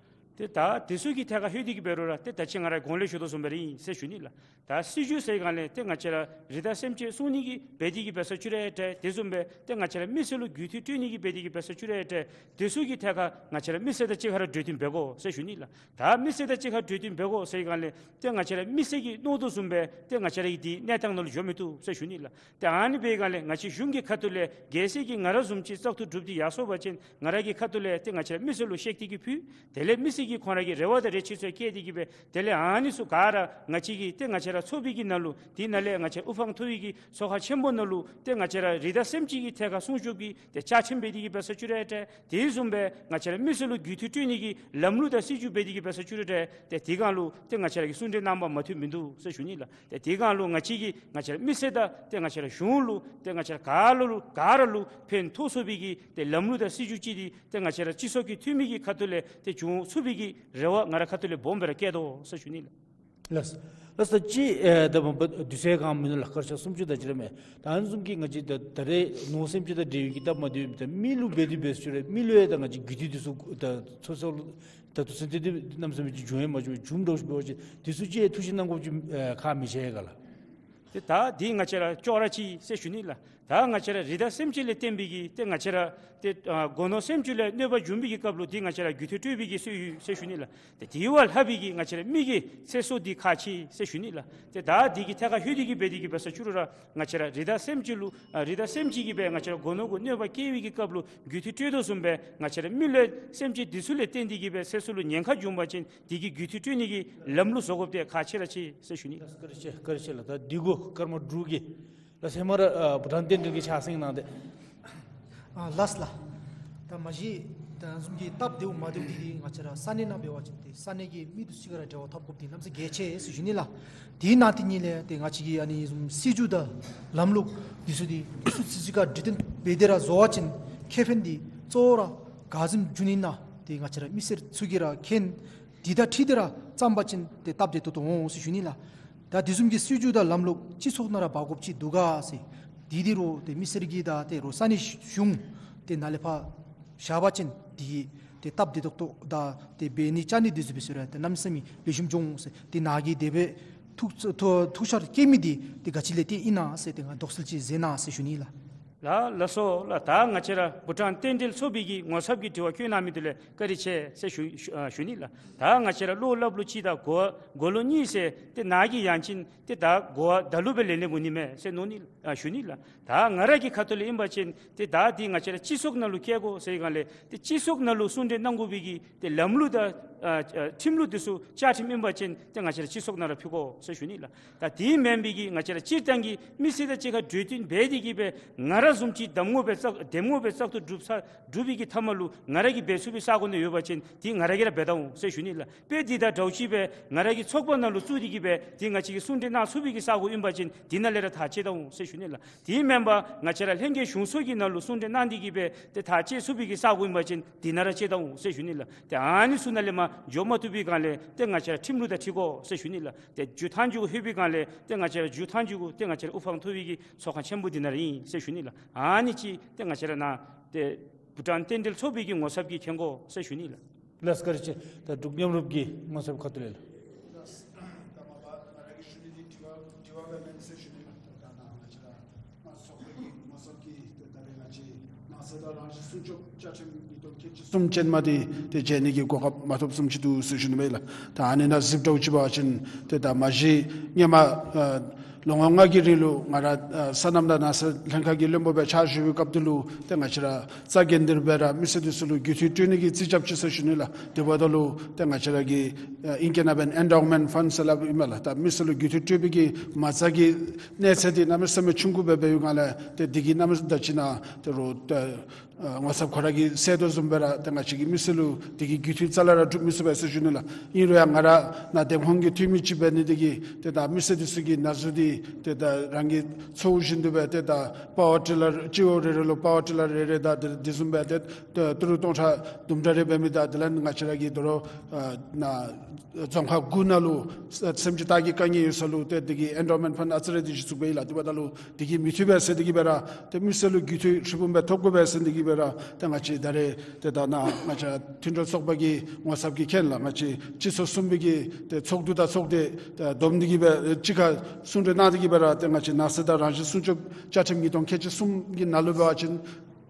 ཏེ་ད་དེ་ཚུ་གི་ཐད་ཁར་ལྷོད་དེ་གི་འབད་རུང་ར་ཏེ་ད་ཅི་ང་ར་གོང་ལས་ཞུ་དོ་བཟུམ་སྦེ་ར་ཨིན་ཟེར་ཞུ་ནི་ལགས། ད་སྲིད་བྱུས་ཟེར་སྒང་ལས་ཏེ་ང་བཅས་ར་རི་དྭགས་སེམས་ཅན་སྲུང་ནི་གི་འབད་དེ་གི་འབད་ས་བཅུག་རུང་འདྲ། དེ་བཟུམ་སྦེ་ཏེ་ང་བཅས་ར་མི་སེར་ལུ་རྒུད་འཐུས་སྤྲོད་ནི་གི་འབད་དེ་གི་འབད་ས་བཅུག་རུང་འདྲ། དེ་ཚུ་གི་ཐད་ཁར་ང་བཅས་ར་མི་སེར་དང་གཅིག་ཁར་ར་གྲོས་བསྟུན་འབད་དགོ་ཟེར་ཞུ་ནི་ལགས། ད་མི་སེར་དང་གཅིག་ཁར་གྲོས་བསྟུན་འབད་དགོ་ཟེར་སྒང་ལས་ཏེ་ང་བཅས་ར་མི་སེར་གྱིས་མནོ་དོ་བཟུམ་སྦེ་ཏེ་ང་བཅས་ར་གི་འདི་གནས་སྟངས་ནང་ལུ་འགྱོ་མི་བཏུབ་ཟེར་ཞུ་ནི་ལགས། ཏེ་ཨ་ནི་འབད་སྒང་ལས་ང་བཅས་གཞུང་གི་ཁ་ཐུག་ལས་གལ་སྲིད་ཀྱི་ང་ར་བཟུམ་ཅིག་བཙག་འཐུ་གྲུབ་སྟེ་ཡར་སོང་པ་ཅིན་ང་ར་གི་ཁ་ཐུག་ལས་ཏེ་ང་བཅས་ར་མི་སེར་ལུ་བཤད་དེ་གི་ཕུལ། དེ་ལས་མི་སེར་གྱིས་ཁོང་ར་གི་རེ་བ་དང་རེ་ཆེ་ཚུ་བསྐྱེད་དེ་གི་སྦེ་དེ་ལས་ཨ་ནི་ཚུ་ག་ར་ང་བཅས་ཀྱི་ཏེ་ང་བཅས་ར་ཚོགས་པའི་གི་ནང་ལུ་དེ་ནང་ལས་ང་བཅས་དབུ་འཕང་མཐོ་བའི་གི་ཚོགས་ཁང་ཆེན་པོ་ནང་ལུ་ཏེ་ང་བཅས་ར་རི་དྭགས་སེམས་ཅན་གྱི་ཐད་ཁར་སྲུང་སྐྱོབ་ཀྱི་ཏེ་བཅའ་ཁྲིམས་འབད་དེ་གི་འབད་ས་བཅུག་རུང་འདྲ། དེ་བཟུམ་སྦེ་ང་བཅས་ར་མི་སེར་ལུ་རྒུད་འཐུས་སྤྲོད་ནི་གི་ལམ་ལུགས་དང་སྲིད་བྱུས་འབད་དེ་གི་འབད་ས་བཅུག་རུང་འདྲ། ཏེ་དེ་སྒང་ལུ་ཏེ་ང་བཅས་ར་གིས་གསུང་གྲོས་གནང་པ་མ་ཐུབ་མིན་འདུག་ཟེར་ཞུ་ནི་ལགས། ཏེ་དེ་སྒང་ལུ་ང་བཅས་ཀྱིས་ང་བཅས་ར་མི་སེར་དང་ཏེ་ང་བཅས་ར་གཞུང་ལུ་ཏེ་ང་བཅས་ར་ག་ལུ་ག་ར་ལུ་ཕན་ཐོགས་ཚུགས་པའི་གི་ཏེ་ལམ་ལུགས་དང་སྲིད་བྱུས་ཅིག་འདི་ཏེ་ང་བཅས་ར་སྤྱི་ཚོགས་ཀྱི་འཐུས་མི་གི་ཁ་ཐུག་ལས་ཏེ་བྱུང་ཚུགས་པའི་གི་རེ་བ་ང་ར་ཁ་ཐུག་ལས་སྦོམ་སྦེ་ར་བསྐྱེད་དོ་ཟེར་ཞུ་ནི་ལགས། ལགས། ལགས་ད་ཅི་ཨེ་ད་མ་པ་དུས་ཚོད་གང་མིན་ནུག་ལགས། སྐར་ཆ་སུམ་ཅུ་དེ་ཅིག་ར་མས། ད་ཨ་ནི་བཟུམ་གྱི་ང་བཅས་ད་ད་རེས་ནོར་སེམས་ཅན་དང་འབྲེལ་བའི་གི་སྟབས་མ་བདེཝ་ད་མི་ལུ་འབད་དེ་འབད་ས་བཅུག་རུང་མི་ལུ་ཡང་ད་ང་བཅས་རྒུད་འཐུས་འདི་ཚུ་ད་ཚོགས་ས་ལུ་ད་དུས་ཚོད་འདི་འདི་གནམ་མེད་ས་མེད་ཅིག་འབྱུང་ཡང་མ་བྱུང་བྱུངམ་འདྲཝ་ཅིག་འབད་བ་ཅིན་འདི་ཚུ་ཅིག་ཐུགས་ཞིབ་གནང་དགོཔ་ཅིག་ཨེ་ཁག་མི་ཆེ་ག་ལགས། ཏེ་ད་འདི་ང་བཅས་ར་ཅོག་ར་གཅིག་ཟེར་ཞུ་ནི་ལགས། ད་ང་བཅས་ར་རི་དྭགས་སེམས་ཅན་ལས་བརྟེན་པའི་གི་ཏེ་ང་བཅས་ར་ཏེ་ཨ་སྒོ་ནོར་སེམས་ཅན་ལུ་གནོད་པ་འབྱུང་བའི་གི་སྐབས་ལུ་འདི་ང་བཅས་ར་རྒུད་འཐུས་སྤྲོད་པའི་གི་སྲོལ་ཡོད་ཟེར་ཞུ་ནི་ལགས། ཏེ་དེ་བ་ལྷག་པའི་གི་ང་བཅས་ར་མི་གི་ཚེ་སྲོག་འདི་ཁག་ཆེ་ཟེར་ཞུ་ནི་ལགས། ཏེ་ད་འདི་གི་ཐད་ཁར་ལྷོད་དེ་གི་འབད་དེ་གི་འབད་ས་བཅུག་རུང་ར་ང་བཅས་ར་རི་དྭགས་སེམས་ཅན་ལུ་ཨ་རི་དྭགས་སེམས་ཅན་གྱིས་སྦེ་ང་བཅས་ར་སྒོ་ནོར་གུ་གནོད་པ་བསྐྱལ་བའི་གི་སྐབས་ལུ་རྒུད་འཐུས་སྤྲོད་དོ་བཟུམ་སྦེ་ང་བཅས་ར་མི་ལུ་སེམས་ཅན་འདི་ཚུ་ལས་བརྟེན་ཏེ་གི་སྦེ་ཚེ་སྲོག་ལུ་ཉེན་ཁ་འབྱུང་པ་ཅིན་འདི་གི་རྒུད་འཐུས་སྤྲོད་ནི་གི་ལམ་ལུགས་བཟོ་དགོཔ་འདི་ཁག་ཆེ་ར་ཆེ་ཟེར་ཞུ་ནི། ལགས་བཀའ་དྲིན་ཆེ་བཀའ་དྲིན་ཆེ་ལགས། ད་འདི་གུ་སྐར་མ་དྲུག་གི་ལགས་ཧེ་མ་ར་ཨ་བྷུ་ཊཱན་རྟེན་འབྲེལ་གྱི་ཕྱག་སེང་གནང་སྟེ། ཨ་ལགས་ལགས། ད་མ་གཞི་ད་ཨ་ནི་བཟུམ་གྱི་སྟབས་བདེཝ་མ་བདེཝ་འདི་ང་བཅས་ར་ས་གནས་ནང་འབད་བ་ཅིན་ཏེ་ས་གནས་ཀྱི་མི་འདི་ཚུ་ག་ར་འབྲེལ་བ་འཐབ་དགོཔ་འདི་གནམ་མེད་ས་མེད་གལ་ཆེ་ཟེར་ཞུ་ནི་ལགས། དེ་ནང་དེ་ཉིད་ལས་ཏེ་ང་བཅས་ཀྱི་ཨ་ནི་བཟུམ་སྲིད་བྱུས་དང་ལམ་ལུགས་འདི་ཚུ་འདི་ཚུ་ཚུ་ཚུ་ག་གྲོས་བསྟུན་འབད་དེ་ར་བཟོ་བ་ཅིན་ཁེ་ཕན་འདི་གཙོ་བོ་ར་ག་བཟུམ་འབྱུང་ནི་ཨིན་ན་ཏེ་ང་བཅས་ར་མི་སེར་ཚུ་གིས་ར་མཁྱེན། དེ་དང་འཁྲིལ་ཏེ་ར་བརྩམ་པ་ཅིན་ཏེ་སྟབས་བདེ་ཏོག་ཏོ་འོང་ཟེར་ཞུ་ནི་ལགས། ད་དེ་བཟུམ་གྱི་སྲིད་བྱུས་དང་ལམ་ལུགས་སྤྱི་ཚོགས་ནང་ར་འབག་དགོཔ་ཅིག་འདུག་ག་ཟེར། དེ་འདི་རུང་ཏེ་མི་སེར་གྱིས་ད་ཏེ་རོགས་ས་གནས་གཞུང་ཏེ་ནང་ལས་ཕར་བཞག་པ་ཅིན་དེ་ཏེ་སྟབས་བདེ་ཏོག་ཏོ་དང་ཏེ་འབད་ནི་བཅའ་ནི་འདི་ཚུ་འབད་ས་ར་ཏེ་གནམ་མེད་ས་མེད་ལེགས་ཤོམ་འབྱུང་ཟེར། ཏེ་ནཱ་གིས་དེ་སྦེ་ཐུགས་ཐུགས་ཐུགས་ཤར་བསྐྱེད་མི་འདི་ཏེ་ག་ཅི་ལས་བརྟེན་ཨིན་ན་ཟེར་ཏེ་ང་དོགས་སེལ་ཅིག་མཛད་གནང་ཟེར་ཞུ་ནི་ལགས། ལགས་ལགས་སོ་ལགས། ད་ང་བཅས་ར་བྷུ་ཊཱན་རྟེན་འབྲེལ་ཚོགས་པའི་གི་ངོ་ཚབ་ཀྱི་དྲི་བ་བཀོད་གནང་མི་འདི་ལུ་བཀའ་དྲིན་ཆེ་ཟེར་ཞུ་ཞུ་ཨ་ཞུ་ནི་ལགས། ད་ང་བཅས་ར་བློ་སླབ་ལུགས་གཅིག་དང་གོ་གོ་ལུགས་གཉིས་ཟེར་ཏེ་ནཱ་གིས་ཡང་ཅིན་ཏེ་ད་གོ་བ་ད་ལུ་སྦེ་ལེན་ལེན་དགོ་ནི་མས་ཟེར་མནོ་ནི་ཨ་ཞུ་ནི་ལགས། ད་ང་ར་གི་ཁ་ཐུག་ལས་ཨིན་པ་ཅིན་ཏེ་ད་འདི་ང་བཅས་ར་སྤྱི་ཚོགས་ནང་ལུ་བསྐྱལ་དགོ་ཟེར་སྒང་ལས་ཏེ་སྤྱི་ཚོགས་ནང་ལུ་གསུང་གྲོས་གནང་དགོ་པའི་གི་ཏེ་ལམ་ལུགས་དང་ཨ་ཨ་ཁྲིམས་ལུགས་འདི་ཚུ་བཅའ་ཁྲིམས་ཨིན་པ་ཅིན་ཏེ་ང་བཅས་ར་སྤྱི་ཚོགས་ནང་ར་ཕུལ་དགོ་ཟེར་ཞུ་ནི་ལགས། ད་དེ་མེན་པའི་གི་ང་བཅས་ར་སྤྱིར་བཏང་གི་མི་སེར་དང་གཅིག་ཁར་གྲོས་བསྟུན་འབད་དེ་གི་སྦེ་ང་ར་བཟུམ་ཅིག་གདམ་ངོ་སྦེ་བཙག་གདམ་ངོ་སྦེ་བཙག་འཐུ་གྲུབ་ས་གྲུབ་པའི་གི་མཐའ་མ་ལུ་ང་ར་གིས་འབད་ཚུགས་པའི་ས་གོ་ནང་ཡོད་པ་ཅིན་དེ་ང་ར་གིས་ར་འབད་ད་འོང་ཟེར་ཞུ་ནི་ལགས། དཔེ་འདི་དང་འདྲཝ་ཅིག་སྦེ་ང་ར་གི་ཚོགས་པ་ནང་ལུ་བཙུགས་ཏེ་གི་སྦེ་དེ་ང་བཅས་ཀྱིས་གསུང་གྲོས་གནང་ཚུགས་པའི་གི་ས་གོ་ཨིན་པ་ཅིན་དེ་ནང་ལས་ར་ཐག་བཅད་ད་འོང་ཟེར་ཞུ་ནི་ལགས། དེ་མེན་པར་ང་བཅས་ར་ལྷན་རྒྱས་གཞུང་ཚོགས་ཀྱི་ནང་ལུ་གསུང་གྲོས་གནང་སྟེ་གི་སྦེ་ཏེ་ཐག་བཅད་ཚུགས་པའི་གི་ས་གོ་ཨིན་པ་ཅིན་དེ་ནང་ར་བཅད་ད་འོང་ཟེར་ཞུ་ནི་ལགས། ཏེ་ཨ་ནི་ཚུ་ནང་ལས་མར་འགྱོ་མ་བཏུབ་པའི་སྒང་ལས་ཏེ་ང་བཅས་ར་ཁྲིམས་ལུགས་དང་འཁྲིལ་དགོ་ཟེར་ཞུ་ནི་ལགས། ཏེ་མཇུག་ཐང་ཅིག་གུ་ལྷོད་པའི་སྒང་ལས་ཏེ་ང་བཅས་ར་མཇུག་ཐང་ཅིག་གུ་ཏེ་ང་བཅས་ར་དབུ་འཕང་མཐོ་བའི་གི་ཚོགས་ཁང་ཆེན་པོ་འདི་ནང་ར་ཨིན་ཟེར་ཞུ་ནི་ལགས། ཨ་ནི་ཅིག་ཏེ་ང་བཅས་ར་ནཱ་ཏེ་བྷུ་ཊཱན་རྟེན་འབྲེལ་ཚོགས་པའི་གི་ངོ་ཚབ་ཀྱིས་མཁྱེན་དགོ་ཟེར་ཞུ་ནི་ལགས། ལགས་བཀའ་དྲིན་ཆེ། ད་འབྲུག་མཉམ་རུབ་ཀྱི་ངོ་ཚབ་ཁ་ཐུག་ལས་ལགས། ལགས། ད་མ་པ་ང་ར་གིས་ཞུ་ནི་འདི་དྲི་བ་དྲི་བ་སྦེ་མེན་ཟེར་ཞུ་ནི་ལགས། ད་ད་ནཱ་ང་བཅས་ར་ཚོགས་པའི་གི་ངོ་ཚབ་ཀྱིས་ རང་བཞིན་སྲུང་སྐྱོབ་བཅའ་ཁྲིམས་ཉིས་སྟོང་ཁལ་གཅིག་གསུམ་ཅན་མ་འདི་ཏེ་མཇལ་ནི་གི་གོ་སྐབས་མ་ཐོབ་བཟུམ་ཅིག་འདུག་ཟེར་ཞུ་ནི་ཨིན་ལགས། ད་ཨ་ནི་ནང་གཟིགས་འདྲཝ་ཅིག་འབད་བ་ཅིན་ཏེ་ད་མ་གཞི་སྔོན་མ་ཨ་ལོ་ངོ་ལྔ་གི་རིང་ལུ་ང་ར་ཨ་སོ་ནམ་དང་ནགས་ཚལ་ལྷན་ཁག་གི་བློན་པོ་སྦེ་ཕྱག་ཞུ་བའི་སྐབས་དེ་ལུ་ཏེ་ང་བཅས་ར་རྩ་འགེངས་ཏེ་སྦེ་ར་མི་སེར་འདི་ཚུ་ལུ་རྒུད་འཐུས་སྤྲོད་ནི་གི་རྩིས་རྐྱབ་ཅི་ཟེར་ཞུ་ནི་ལགས། དེ་འབདཝ་ད་ལུ་ཏེ་ང་བཅས་ར་གི་ཨ་ཨིང་སྐད་ནང་འབད་ན་ཨེན་ཌའོ་མེནཊ་ཕཱནཌ་ཟེར་སླབ་ཨིན་མས་ལགས། ད་མི་སེར་ལུ་རྒུད་འཐུས་སྤྲོད་པའི་གི་མ་རྩ་གི་གནས་ཚད་འདི་གནམ་མེད་ས་མེད་ཆུང་ཀུ་སྦེ་འབད་བའི་སྒང་ལས་ཏེ་འདི་གིས་གནམ་མེད་ད་ཅི་ནཱ་ཏེ་རོགས་ཏེ་ཨ་ངོ་ཚབ་ཁོ་ར་གིས་ཟེར་དོ་བཟུམ་སྦེ་ར་ཏེ་ང་བཅས་ཀྱི་མི་སེར་ལུ་འདི་གི་རྒུད་འཐུས་རྩ་ལས་ར་སྒྲུབ་མི་ཚུགས་པས་ཟེར་ཞུ་ནི་ལགས། ཨིན་རུང་ཡང་ང་ར་ནཱ་འདེམས་ཁོངས་ཀྱི་འཐུས་མི་ཅིག་འབད་ནི་འདི་གིས་ཏེ་ད་མི་སེར་འདི་ཚུ་གི་ན་ཟུག་འདི་ཏེ་ད་རང་གི་ཚོར་བཞིན་དུ་སྦེ་ཏེ་ད་པ་ཝར་ཊི་ལར་སྤྱི་འོག་རེ་རེ་ལུ་པ་ཝར་ཊི་ལར་རེ་རེ་དང་དེ་དེ་བཟུམ་སྦེ་ཏེ་ཏེ་ཏི་རུ་སྟོང་ཕྲག་དུམ་གྲ་རེ་འབད་མི་དང་དེ་ལས་ང་བཅས་ར་གི་དོ་རུང་ཨ་ནཱ་རྫོང་ཁག་དགུ་ནང་ལུ་སེམས་ཅན་སྟག་གི་དཀའ་ངལ་ཡོད་ས་ལུ་ཏེ་འདི་གི་ཨེན་ཌའོ་མེནཊ་ཕཱནཌ་ཨ་ཙི་རེ་འདི་གཞི་བཙུགས་འབད་ཡི་ལགས། དེ་འབདཝ་ད་ལུ་འདི་གིས་མི་ཐུབ་པས་ཟེར་འདི་གིས་སྦེ་ར་ཏེ་མི་སེར་ལུ་རྒུད་འཐུས་ཧྲིལ་བུམ་སྦེ་ཐོབ་དགོ་པས་ཟེར་འདི་གིས་སྦེ་ར་ཏེ་ང་བཅས་ད་རེས་ཏེ་ད་ནཱ་ང་བཅས་མཐུན་གྲོས་ཚོགས་པ་གི་ངོ་ཚབ་ཀྱིས་མཁྱེན་ལགས། ང་བཅས་སྤྱི་ཚོགས་གསུམ་པའི་གི་ཏེ་ཚོགས་འདུ་དང་ཚོགས་སྡེ་ཏེ་བསྡོམས་འདི་གིས་སྦེ་གཅིག་ཁར་གསུང་གྲོས་གནང་འདི་གིས་སྦེ་ར་ཏེ་ང་བཅས་ནགས་ཚལ་དང་རང་བཞིན་སྲུང་སྐྱོབ་བཅའ་ཁྲིམས་ཉིས་སྟོང་ཁལ་གཅིག་གསུམ་གྱི་ནང་ལུ་འབད་བ་ཅིན་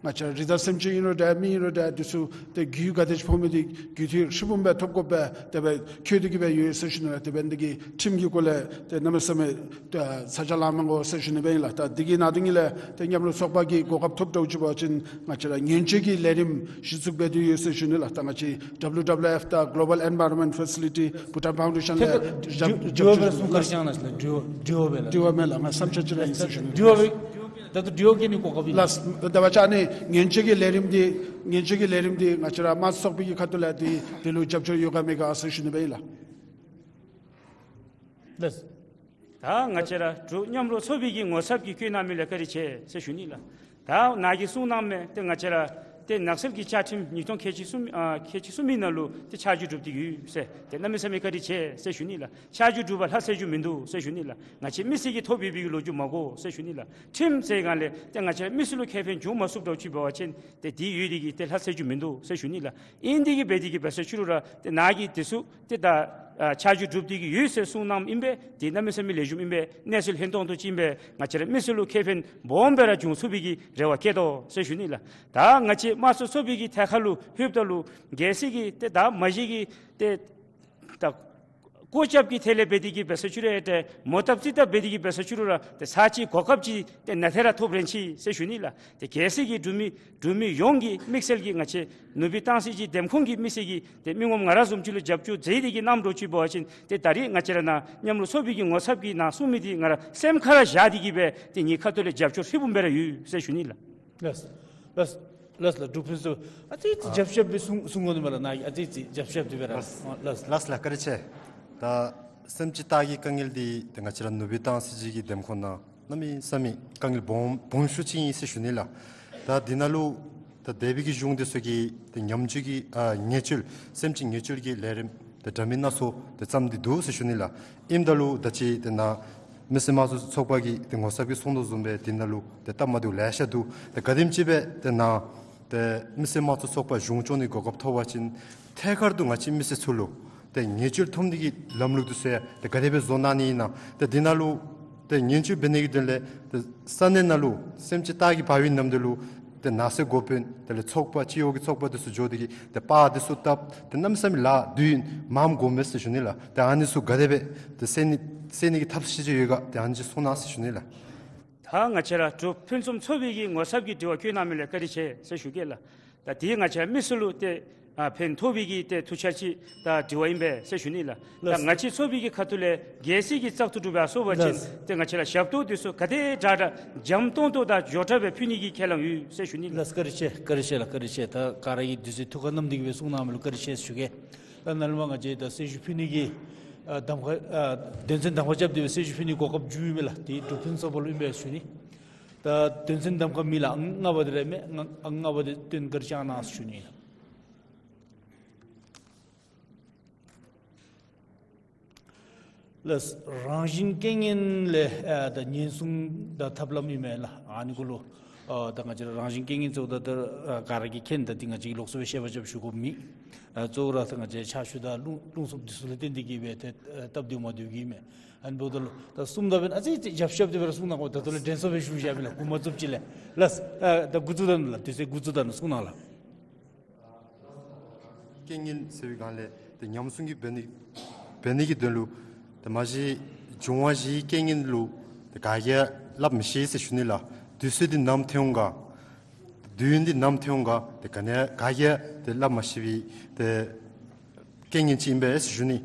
ང་བཅས་རི་དྭགས་སེམས་ཅན་ཨིན་རུང་འདྲ་མི་ཨིན་རུང་འདྲ་འདི་ཚུ་ཏེ་རྒུད་ག་དེ་ཅིག་ཕོག་མི་འདི་རྒུད་འཐུས་ཧྲིལ་བུམ་སྦེ་ཐོབ་དགོ་པས། དེ་སྦེ་འཁོད་དེ་གི་སྦེ་ཡོད་ཟེར་ཞུ་ནི་ལགས། དེ་འབད་ནི་འདི་གིས་ཁྲིམས་ཀྱི་སྐོར་ལས་ཏེ་གནམ་མེད་ས་མེད་ཏེ་ཚ་གྱང་ལང་མ་དགོ་ཟེར་ཞུ་ནི་སྦེ་ཨིན་ལགས། ད་འདི་གི་ནང་དོན་ལས་ཏེ་མཉམ་རུབ་ཚོགས་པ་གིས་གོ་སྐབས་ཐོབ་འདྲཝ་ཅིག་འབད་བ་ཅིན་ང་བཅས་ར་ཉེན་བཅོལ་གྱི་ལས་རིམ་གཞི་བཙུགས་འབད་དེ་ཡོད་ཟེར་ཞུ་ནི་ལགས། ད་ང་བཅས་ཌབ་ལུ་ཌབ་ལུ་ཨེཕ་དང་གོ་ལོ་བཱལ་ཨེན་བཱ་རོན་མེནཊ་ཕེ་སི་ལི་ཊི་བྷུ་ཊཱན་ཕའུན་ཌེ་ཤཱན་ལས་ཏེ་རྒྱབ་རྒྱབ་སྐྱོར་སྦེ་གསུང་ག་ར་ཅིག་ཨ་ནཱ་ལགས། འདྲིཝ་འདྲིཝ་འབད་ལགས། འདྲིཝ་མས་ལགས། ང་བསམ་འཆར་ཅིག་ར་ཨིན་ཟེར་ཞུ་ནི། འདྲིཝ་འབད་ད་ལྟོ་འདྲིཝ་བཀོད་ནི་གོ་སྐབས་ཨིན་ལགས། ད་ལྟོ་ཨ་ནི་ཉེན་བཅོལ་གྱི་ལས་རིམ་འདི་ཉེན་བཅོལ་གྱི་ལས་རིམ་འདི་ང་བཅས་ར་དམངས་གཙོ་ཚོགས་པའི་གི་ཁ་ཐུག་ལས་འདི་འདི་ལུ་རྒྱབ་སྐྱོར་ཡོད་ག་མེད་ག་ཟེར་ཞུ་ནི་སྦེ་ཨིན་ལགས། ལགས། ད་ང་བཅས་ར་འབྲུག་མཉམ་རུབ་ཚོགས་པའི་གི་ངོ་ཚབ་ཀྱིས་བཀོད་གནང་མི་ལུ་བཀའ་དྲིན་ཆེ་ཟེར་ཞུ་ནི་ལགས། ད་ནཱ་གིས་གསུངས་གནང་མི་ཏེ་ང་བཅས་ར་ཏེ་ནགས་ཚལ་གྱི་བཅའ་ཁྲིམས་ཉིས་སྟོང་ཁལ་གཅིག་གསུམ་ཨ་ཁལ་གཅིག་གསུམ་མི་ནང་ལུ་ཏེ་ཆ་འཇོག་གྲུབ་སྟེ་ཡོད་ཟེར་ཏེ་གནམ་མེད་ས་མེད་བཀའ་དྲིན་ཆེ་ཟེར་ཞུ་ནི་ལགས། ཆ་འཇོག་གྲུབ་པ་ལྷག་ཟེར་རྒྱུ་མིན་འདུག་ཟེར་ཞུ་ནི་ལགས། ང་བཅས་མི་སེར་གྱིས་ཐོབ་ཡོད་པའི་གི་ལོ་རྒྱུས་མ་གོ་ཟེར་ཞུ་ནི་ལགས། ཁྲིམས་ཟེར་སྒང་ལས་ཏེ་ང་བཅས་མི་སེར་ལུ་ཁེ་ཕན་འབྱུང་མ་ཚུགསཔ་འདྲཝ་ཅིག་འབད་བ་ཅིན་ཏེ་འདི་ཡོད་འདི་གིས་ཏེ་ལྷག་ཟེར་རྒྱུ་མིན་འདུག་ཟེར་ཞུ་ནི་ལགས། ཨིན་འདི་གིས་འབད་འདི་གིས་འབད་ཟེར་ཞུ་རུང་ར་ཏེ་ནཱ་གིས་འདི་ཚུ་ཏེ་ད་ཨ་ཆ་འཇོག་གྲུབ་སྟེ་གི་ཡོད་ཟེར་གསུངས་གནངམ་ཨིན་པས། འདི་གནམ་མེད་ས་མེད་ལེགས་ཤོམ་ཨིན་པས། གནས་ཚུལ་ལྷན་ཐོག་ཏུ་ཅིག་ཨིན་པས། ང་བཅས་ར་མི་སེར་ལུ་ཁེ་ཕན་སྦོམ་སྦེ་ར་འབྱུང་ཚུགས་པའི་གི་རེ་བ་བསྐྱེད་དོ་ཟེར་ཞུ་ནི་ལགས། ད་ང་བཅས་དམངས་གཙོ་ཚོགས་པའི་གི་ཐད་ཁར་ལུ་ལྷོདཔ་ད་ལུ་གལ་སྲིད་ཀྱི་ཏེ་ད་མ་གཞི་གི་ཏེ་ད་བཀོད་ཁྱབ་ཀྱི་ཐད་ལས་འབད་འདི་གིས་འབད་ཟེར་ཞུ་རུང་ཏེ་མོ་བཏབ་རྩིས་བཏབ་འབད་འདི་གིས་འབད་ཟེར་ཞུ་རུང་ར་ཏེ་ཚར་གཅིག་གོ་སྐབས་ཅིག་ཏེ་ནཱ་ཏེ་ར་ཐོབ་རན་ཅི་ཟེར་ཞུ་ནི་ལགས། ཏེ་གལ་སྲིད་ཀྱི་འབྲུག་མི་འབྲུག་མི་ཡོངས་ཀྱི་དམིགས་བསལ་གྱི་ང་བཅས་ནུབ་སྦིས་སྟང་སི་ཇི་འདེམས་ཁོངས་ཀྱི་མི་སེར་གྱིས་ཏེ་མི་ངོམ་ང་ར་བཟུམ་ཅིག་ལུ་རྒྱབ་སྐྱོར་མཛད་འདི་གིས་གནངམ་འདྲཝ་ཅིག་འབད་བ་ཅིན་ཏེ་ད་རིས་ང་བཅས་ར་ནཱ་མཉམ་རུབ་ཚོགས་པའི་གི་ངོ་ཚབ་ཀྱིས་ནཱ་གསུང་མི་འདི་ང་ར་སེམས་ཁར་ར་བཞག་འདི་གིས་སྦེ་ཏེ་ངེའི་ཁ་ཐུག་ལས་རྒྱབ་སྐྱོར་ཧྲིལ་བུམ་སྦེ་ར་ཡོད་ཟེར་ཞུ་ནི་ལགས། ལགས། ལགས། ལགས་ལགས། འབྲུག་ཕུན་ཚོགས་ཨ་ཙི་ཙི་རྒྱབ་ཤབ་སྦེ་གསུང་གསུང་དགོ་ནི་མས་ལགས། ནཱ་གིས་ཨ་ཙི་ཙི་རྒྱབ་ཤབ་འདི་སྦེ་ར། ལགས། ལགས་ལགས། བཀའ་དྲིན་ཆེ། ད་སེམས་ཅན་སྟག་གི་དཀའ་ངལ་འདི་ཏེ་ང་བཅས་ར་ནུབ་སྦིས་སྟང་སི་ཇི་གི་འདེམས་ཁོངས་ནང་གནམ་མེད་ས་མེད་དཀའ་ངལ་སྦོམ་སྦོམ་ཤོས་ཅིག་ཨིན་ཟེར་ཞུ་ནི་ལགས། ད་འདི་ནང་ལུ་ད་འདས་པའི་གི་གཞུང་འདི་ཚུ་གིས་ཏེ་ཉམས་བཅོས་ཀྱི་ཨ་ཉེས་བཅོལ་སེམས་ཅན་ཉེས་བཅོལ་གྱི་ལས་རིམ་ཏེ་འདྲ་མིན་སྣ་ཚོགས་ཏེ་བརྩམས་ཏེ་འདུག་ཟེར་ཞུ་ནི་ལགས། ཨིནམ་ད་ལུ་ད་ཅི་ཏེ་ནཱ་མི་སེར་དམངས་གཙོ་ཚོགས་པ་གི་ཏེ་ངོ་ཚབ་ཀྱིས་གསུང་དོ་བཟུམ་སྦེ་འདི་ནང་ལུ་ཏེ་སྟབས་མ་བདེཝ་ལེ་ཤ་འདུག། ཏེ་ག་དེམ་ཅིག་སྦེ་ཏེ་ནཱ་ཏེ་མི་སེར་དམངས་གཙོ་ཚོགས་པ་གཞུང་སྐྱོང་ནི་གོ་སྐབས་ཐོབ་པ་ཅིན་ཐད་ཀར་དུ་ང་བཅས་མི་སེར་ཚུ་ལུ་ཏེ་ཉེས་བཅོལ་ཐོབ་ནི་གི་ལམ་ལུགས་འདི་ཚུ་ཡང་ཏེ་ག་དེ་སྦེ་བཟོ་གནང་ནི་ཨིན་ན། ཏེ་འདི་ནང་ལུ་ཏེ་ཉེས་བཅོལ་འབད་ནི་གི་དོན་ལས་ཏེ་ས་གནས་ནང་ལུ་སེམས་ཅན་སྟག་གི་འབར་བའི་གནམ་དུས་ལུ་ཏེ་ནགས་ཚལ་འགོ་དཔོན་དེ་ལས་ཚོགས་པ་སྤྱི་འོག་གི་ཚོགས་པ་འདི་ཚུ་འགྱོ་སྟེ་གིས་ཏེ་པར་འདི་ཚུ་བཏབ། ཏེ་གནམ་མེད་ས་མེད་ལཱ་དུས་མངམ་འགོརཝ་མས་ཟེར་ཞུ་ནི་ལགས། ཏེ་ཨ་ནི་ཚུ་ག་དེ་སྦེ་ཏེ་སེལ་ནི་སེལ་ནི་གི་ཐབས་ཤེས་ཅིག་ཡོད་ག། ཏེ་ཨ་ནི་ཅིག་གསུང་གནང་ཟེར་ཞུ་ནི་ལགས། ད་ང་བཅས་ར་འབྲུག་ཕུན་སུམ་ཚོགས་པའི་གི་ངོ་ཚབ་ཀྱིས་དྲི་བ་བཀོད་གནང་མི་ལུ་བཀའ་དྲིན་ཆེ་ཟེར་ཞུ་གེ་ལགས། ད་འདི་ང་བཅས་མི་སེར་ལུ་ཏེ་ཨ་ཕན་ཐོགས་པའི་གི་ཏེ་ཐུགས་འཆར་ཅིག་ད་དྲི་བ་ཨིན་པས་ཟེར་ཞུ་ནི་ལགས། ད་ལགས། ང་བཅས་ཚོགས་པའི་གི་ཁ་ཐུག་ལས་གལ་སྲིད་ཀྱི་བཙག་འཐུ་གྲུབ་པ་སོང་པ་ཅིན་ལགས། ཏེ་ང་བཅས་ར་ཞབས་ཏོག་འདི་ཚུ་ག་དེ་དྲག་དྲག་འཇམ་ཏོང་ཏོ་དང་མགྱོགས་དྲགས་སྦེ་ཕུལ་ནི་གི་ཁས་བླངས་ཡོད་ཟེར་ཞུ་ནི་ལགས། ལགས། བཀའ་དྲིན་ཆེ། བཀའ་དྲིན་ཆེ་ལགས། བཀའ་དྲིན་ཆེ། ད་ག་ར་གིས་དུས་ཚོད་ཐུགས་ཁར་བསྣམས་ཏེ་གིས་སྦེ་གསུང་གནང་མི་ལུ་བཀའ་དྲིན་ཆེ་ཟེར་ཞུ་གེ། ད་ནཱ་ལས་མར་ང་བཅས་ད་གསལ་ཞུ་ཕུལ་ནི་གི་ཨ་གདམ་ཁ་ཨ་དོན་ཚན་གདམ་ཁ་རྐྱབ་སྟེ་སྦེ་གསལ་ཞུ་ཕུལ་ནི་གོ་སྐབས་བྱུང་ཡི་མས་ལགས། ཏེ་འབྲུག་ཕུན་ཚོགས་པ་ལུ་ཨིན་པས་ཞུ་ནི། ད་དོན་ཚན་གདམ་ཁ་མི་ལག་ལྔ་པ་འདི་ར་མས། ལྔ་ལྔ་པ་འདི་སྟོན་བཀའ་དྲིན་བསྐྱང་གནང་ཟེར་ཞུ་ནི་ཨིན། ལགས། རང་བཞིན་རྐྱེན་ངན་ལས་ཨ་ད་ཉེན་སྲུང་དང་ཐབས་ལམ་ཨིན་མས་ལགས། ཨ་ནི་གུ་ལུ་ ཨ་ད་ང་བཅས་ར་རང་བཞིན་རྐྱེན་ངན་ཚུ་ད་ད་ཨ་ག་ར་གིས་མཁྱེན། ད་འདི་ང་བཅས་ཀྱིས་ལོགས་སུ་སྦེ་བཤད་པ་རྐྱབ་ཞུ་དགོཔ་མེད། ཨ་གཙོ་བོ་ར་ད་ང་བཅས་ཆར་ཆུ་དང་རླུང་རླུང་འཚུབ་འདི་ཚུ་ལས་བརྟེན་ཏེ་གིས་སྦེ་ཏེ་ཨ་སྟབས་བདེཝ་མ་བདེཝ་གིས་མས། ཨ་ནི་འབདཝ་ད་ལུ་ད་གསུངམ་ད་འབདན་ཨ་ཙི་ཙི་རྒྱབ་རྒྱབ་སྟེ་སྦེ་ར་གསུང་གནང་དགོ། ད་ལྟོ་ལས་དྲན་གསོ་སྦེ་ཞུ་བཞག་པས་ལགས། གོང་མ་ཚུན་ཅིག་ལས་ལགས། ཨ་ད་འགོ་བཙུགས་ད་ནུག་ལགས། དུས་ཚོད་འགོ་བཙུགས་ད་ནུག། གསུང་གནང་ལགས། རྐྱེན་ངན་ཟེར་བའི་སྒང་ལས་ཏེ་ཉམས་སྲུང་གི་འབད་ནི་འབད་ནི་གི་དོན་ལུ་ཏེ་མ་གཞི་འབྱུང་བ་བཞིའི་རྐྱེན་ངན་ལུ་ཏེ་ག་གིས་ཡང་སླབ་མི་ཤེས་ཟེར་ཞུ་ནི་ལགས། དུས་ཚོད་འདི་ནམ་ཐོན་འོང་ག། དུས་ཡུན་འདི་ནམ་ཐོན་འོང་ག། ཏེ་ག་ནི་ཡང་ག་གིས་ཡང་ཏེ་སླབ་མ་ཤེས་པའི་ཏེ་རྐྱེན་ངན་ཅིག་ཨིན་པས་ཟེར་ཞུ་ནི།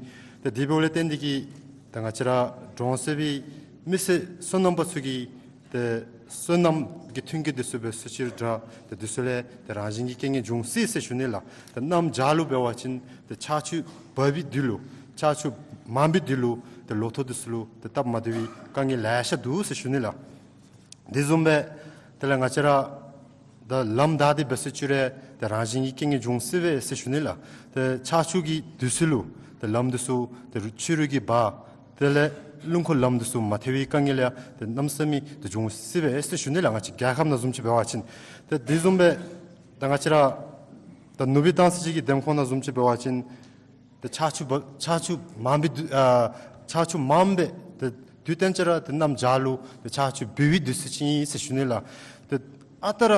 ཏེ་དེ་འབདཝ་ལས་བརྟེན་ཏེ་གིས་ད་ང་བཅས་ར་གྲོང་གསེབ་ཀྱི་མི་སེར་སོ་ནམ་པ་ཚུ་གི་ཏེ་སོ་ནམ་གྱི་མཐུན་རྐྱེན་འདི་ཚུ་འབད་སུ་ཅིག་ར་འདྲ། ཏེ་འདི་ཚུ་ལས་ཏེ་རང་བཞིན་གྱི་རྐྱེན་ངན་འབྱུང་སྲིད་ཟེར་ཞུ་ནི་ལགས། ཏེ་གནམ་བྱཱར་ལུ་འབད་བ་ཅིན་ཏེ་ཆར་ཆུ་འབབ་པའི་དུས་ལུ་ཆར་ཆུ་མང་པའི་དུས་ལུ་ཏེ་ལོ་ཐོག་འདི་ཚུ་ལུ་ཏེ་སྟབས་མ་བདེ་བའི་དཀའ་ངལ་ལེ་ཤ་འདུག་ཟེར་ཞུ་ནི་ལགས། དེ་བཟུམ་སྦེ་དེ་ལས་ང་བཅས་ར་ད་ལམ་བདའ་སྟེ་འབད་སུ་ཅིག་ར་ཏེ་རང་བཞིན་གྱི་རྐྱེན་ངན་འབྱུང་སྲིད་པས་ཟེར་ཞུ་ནི་ལགས། ཏེ་ཆར་ཆུ་གི་དུས་ཚོད་ལུ་ཏེ་ལམ་འདི་ཚུ་ཏེ་ཆུ་རུད་ཀྱིས་འབག། དེ་ལས་རླུང་འཁོར་ལམ་འདི་ཚུ་མ་ཐེག་པའི་དཀའ་ངལ་ཡང་ཏེ་གནམ་མེད་ས་མེད་ཏེ་འབྱུང་སྲིད་པས་ཟེར་ཞུ་ནི་ལགས། ང་བཅས་རྒྱལ་ཁབ་ནང་བཟུམ་ཅིག་འབད་བ་ཅིན། ཏེ་དེ་བཟུམ་སྦེ་ད་ང་བཅས་ར་ད་ནུབ་སྦིས་སྟངས་ས་ཅིག་གི་འདེམས་ཁོངས་ནང་བཟུམ་ཅིག་འབད་བ་ཅིན། ཏེ་ཆར་ཆུ་འབབ་ཆར་ཆུ་མང་པའི་དུས་ཨ་ཆར་ཆུ་མང་པའི་ཏེ་དུས་སྟོན་ཅིག་ར་ཏེ་གནམ་བྱཱར་ལུ་ཏེ་ཆར་ཆུ་འབབ་པའི་དུས་ཚོད་ཅིག་ཨིན་ཟེར་ཞུ་ནི་ལགས། ཏེ་ཨ་རྟག་ར་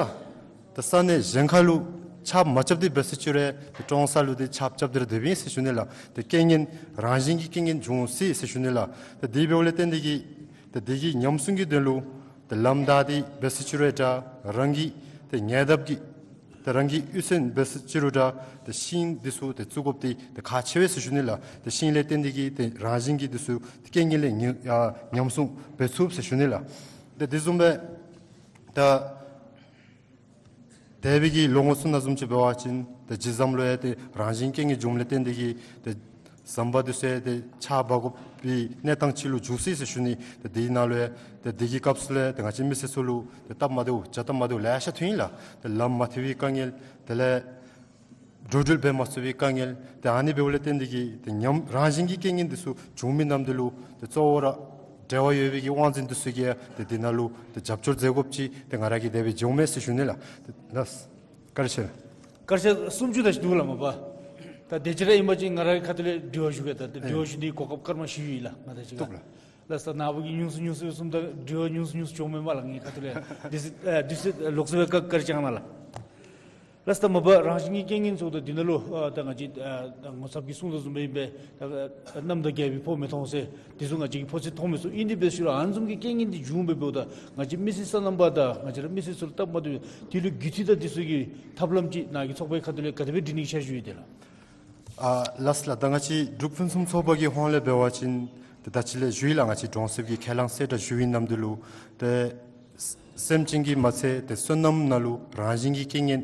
ཏེ་ས་གནས་གཞན་ཁར་ལུ་ཆརཔ་མ་རྐྱབ་སྟེ་འབད་སུ་ཅིག་ར་ཏེ་ཀྲོང་གསར་ལུ་ཏེ་ཆརཔ་རྐྱབ་སྟེ་ར་སྡོདཔ་ཨིན་ཟེར་ཞུ་ནི་ལགས། ཏེ་རྐྱེན་ངན་རང་བཞིན་གྱི་རྐྱེན་ངན་འབྱུང་སྲིད་ཟེར་ཞུ་ནི་ལགས། ཏེ་དེ་འབདཝ་ལས་བརྟེན་ཏེ་གིས་ཏེ་དེ་གི་ཉམས་སྲུང་གི་དོན་ལུ་ཏེ་ལམ་བདའ་སྟེ་འབད་སུ་ཅིག་ར་ད་རང་གི་ཏེ་ཉེ་འདབས་ཀྱི་ཏེ་རང་གི་གཡུས་ཚན་འབད་སུ་ཅིག་ར་ད་ཏེ་ཤིང་འདི་ཚུ་ཏེ་བཙུགས་དགོཔ་འདི་ཏེ་ཁག་ཆེ་བས་ཟེར་ཞུ་ནི་ལགས། ཏེ་ཤིང་ལས་བརྟེན་ཏེ་གིས་ཏེ་རང་བཞིན་གྱིས་འདི་ཚུ་ཏེ་རྐྱེན་ངན་ལས་ཉེ་ཨ་ཉམས་སྲུང་འབད་ཚུགས་ཟེར་ཞུ་ནི་ལགས། ཏེ་དེ་བཟུམ་སྦེ་ད་འདས་པའི་གི་ལོ་ངོ་ཚུ་ནང་བཟུམ་ཅིག་འབད་བ་ཅིན་ཏེ་ཇི་བཟུམ་ལུ་ཡང་ཏེ་རང་བཞིན་རྐྱེན་ངན་འབྱུངམ་ལས་བརྟེན་ཏེ་གིས་ཏེ་ཟམ་པ་འདི་ཚུ་ཡང་ཏེ་ཆརཔ་འབབ་དགོ་པའི་གནས་སྟངས་ཅིག་ལུ་འགྱུར་སྲིད་ཟེར་ཞུ་ནི། ཏེ་དེའི་ནང་ལུ་ཡང་ཏེ་དེ་གི་སྐབས་སུ་ལས་ཏེ་ང་བཅས་མི་སེར་ཚུ་ལུ་ཏེ་སྟབས་མ་བདེཝ་བྱ་སྟབས་མ་བདེཝ་ལེ་ཤ་ཐོན་ཡི་ལགས། ཏེ་ལམ་མ་ཐེག་པའི་དཀའ་ངལ་དེ་ལས་འགྲོ་འགྲུལ་འབད་མ་ཚུགས་པའི་དཀའ་ངལ་ཏེ་ཨ་ནི་འབདཝ་ལས་བརྟེན་ཏེ་གིས་ཏེ་ཉམས་རང་བཞིན་གྱི་རྐྱེན་ངན་འདི་ཚུ་འབྱུང་མི་ནང་འདི་ལུ་ཏེ་གཙོ་བོ་ར་འབྲེལ་བ་ཡོད་པའི་གི་དབང་འཛིན་འདི་ཚུ་གིས་ཏེ་དེ་ནང་ལུ་ཏེ་རྒྱབ་སྐྱོར་མཛད་དགོཔ་ཅིག་ཏེ་ང་ར་གིས་དེ་སྦེ་མཇལཝ་མས་ཟེར་ཞུ་ནི་ལགས། ཏེ་ལགས། བཀའ་དྲིན་ཆེ་ལགས། སྐར་ཆ་སུམ་ཅུ་དེ་ཅིག་འདུག་ལགས་མ་པ། ད་དེ་ཅིག་ར་ཨིན་པ་ཅིན་ང་རའི་ཁ་ཐུག་ལས་དྲི་བ་ཞུ་གེ། ད་དྲི་བ་ཞུ་ནིའི་གོ་སྐབས་སྐར་མ་བཞི་ཡོད་ལགས། ང་ད་ཅིག་ལགས། ལགས་སོ། ནཱ་བུ་གིས་ཉུང་སུ་ཉུང་སུ་སྦེ་གསུངམ་ད་དྲི་བ་ཉུང་སུ་ཉུང་སུ་བྱུངམ་མས་ལགས། ངེའི་ཁ་ཐུག་ལས་དུས་ཚོད་ཨ་དུས་ཚོད་ལོགས་སུ་སྦེ་བཀའ་བཀའ་དྲིན་བསྐྱང་གནང་ལགས། ལགས་སོ། ད་མ་པ་རང་བཞིན་གྱི་རྐྱེན་ངན་ཚུ་ད་འདི་ནང་ལུ་ཨ་ད་ང་བཅས་ཨ་ད་ངོ་ཚབ་ཀྱིས་གསུངས་དོ་བཟུམ་སྦེ་ཨིན་པས། ད་ཨ་གནམ་དང་རྒྱལ་པོའི་ཕོ་མི་མཐོང་ཟེར། དེ་ཚུ་ང་བཅས་ཀྱིས་ཕོ་ཚོད་མཐོང་མི་ཚུགས། ཨིན་དེ་འབད་ཞུ་རུང་ཨ་ནི་བཟུམ་གྱི་རྐྱེན་ངན་འདི་འབྱུང་འབད་འབདཝ་ད་ང་བཅས་མི་སེར་སོ་ནམ་པ་དང་ང་བཅས་ར་མི་སེར་ཚུ་ལུ་སྟབས་མ་བདེཝ་དེ་ལུ་རྒུད་འཐུས་དང་དེ་ཚུ་གི་ཐབས་ལམ་ཅིག་ནཱ་གི་ཚོགས་པའི་ཁ་ཐུག་ལས་ག་དེ་སྦེ་སྒྲིག་ནིའི་འཆར་གཞི་ཡོད་དེ་ལགས། ཨ་ལགས་སོ་ལགས། ད་ང་བཅས་འབྲུག་ཕུན་སུམ་ཚོགས་པ་གི་ཧོངས་ལས་འབད་བ་ཅིན་ཏེ་ད་ཅི་ལས་ཞུ་ཡི་ལགས། ང་བཅས་གྲོང་གསེབ་ཀྱི་ཁས་བླངས་གསལ་བསྒྲགས་ཞུ་བའི་ནམ་དུས་ལུ་ཏེ་སེམས་ཅན་གྱིས་མ་ཚད་ཏེ་སོ་ནམ་ནང་ལུ་རང་བཞིན་གྱི་རྐྱེན་ངན་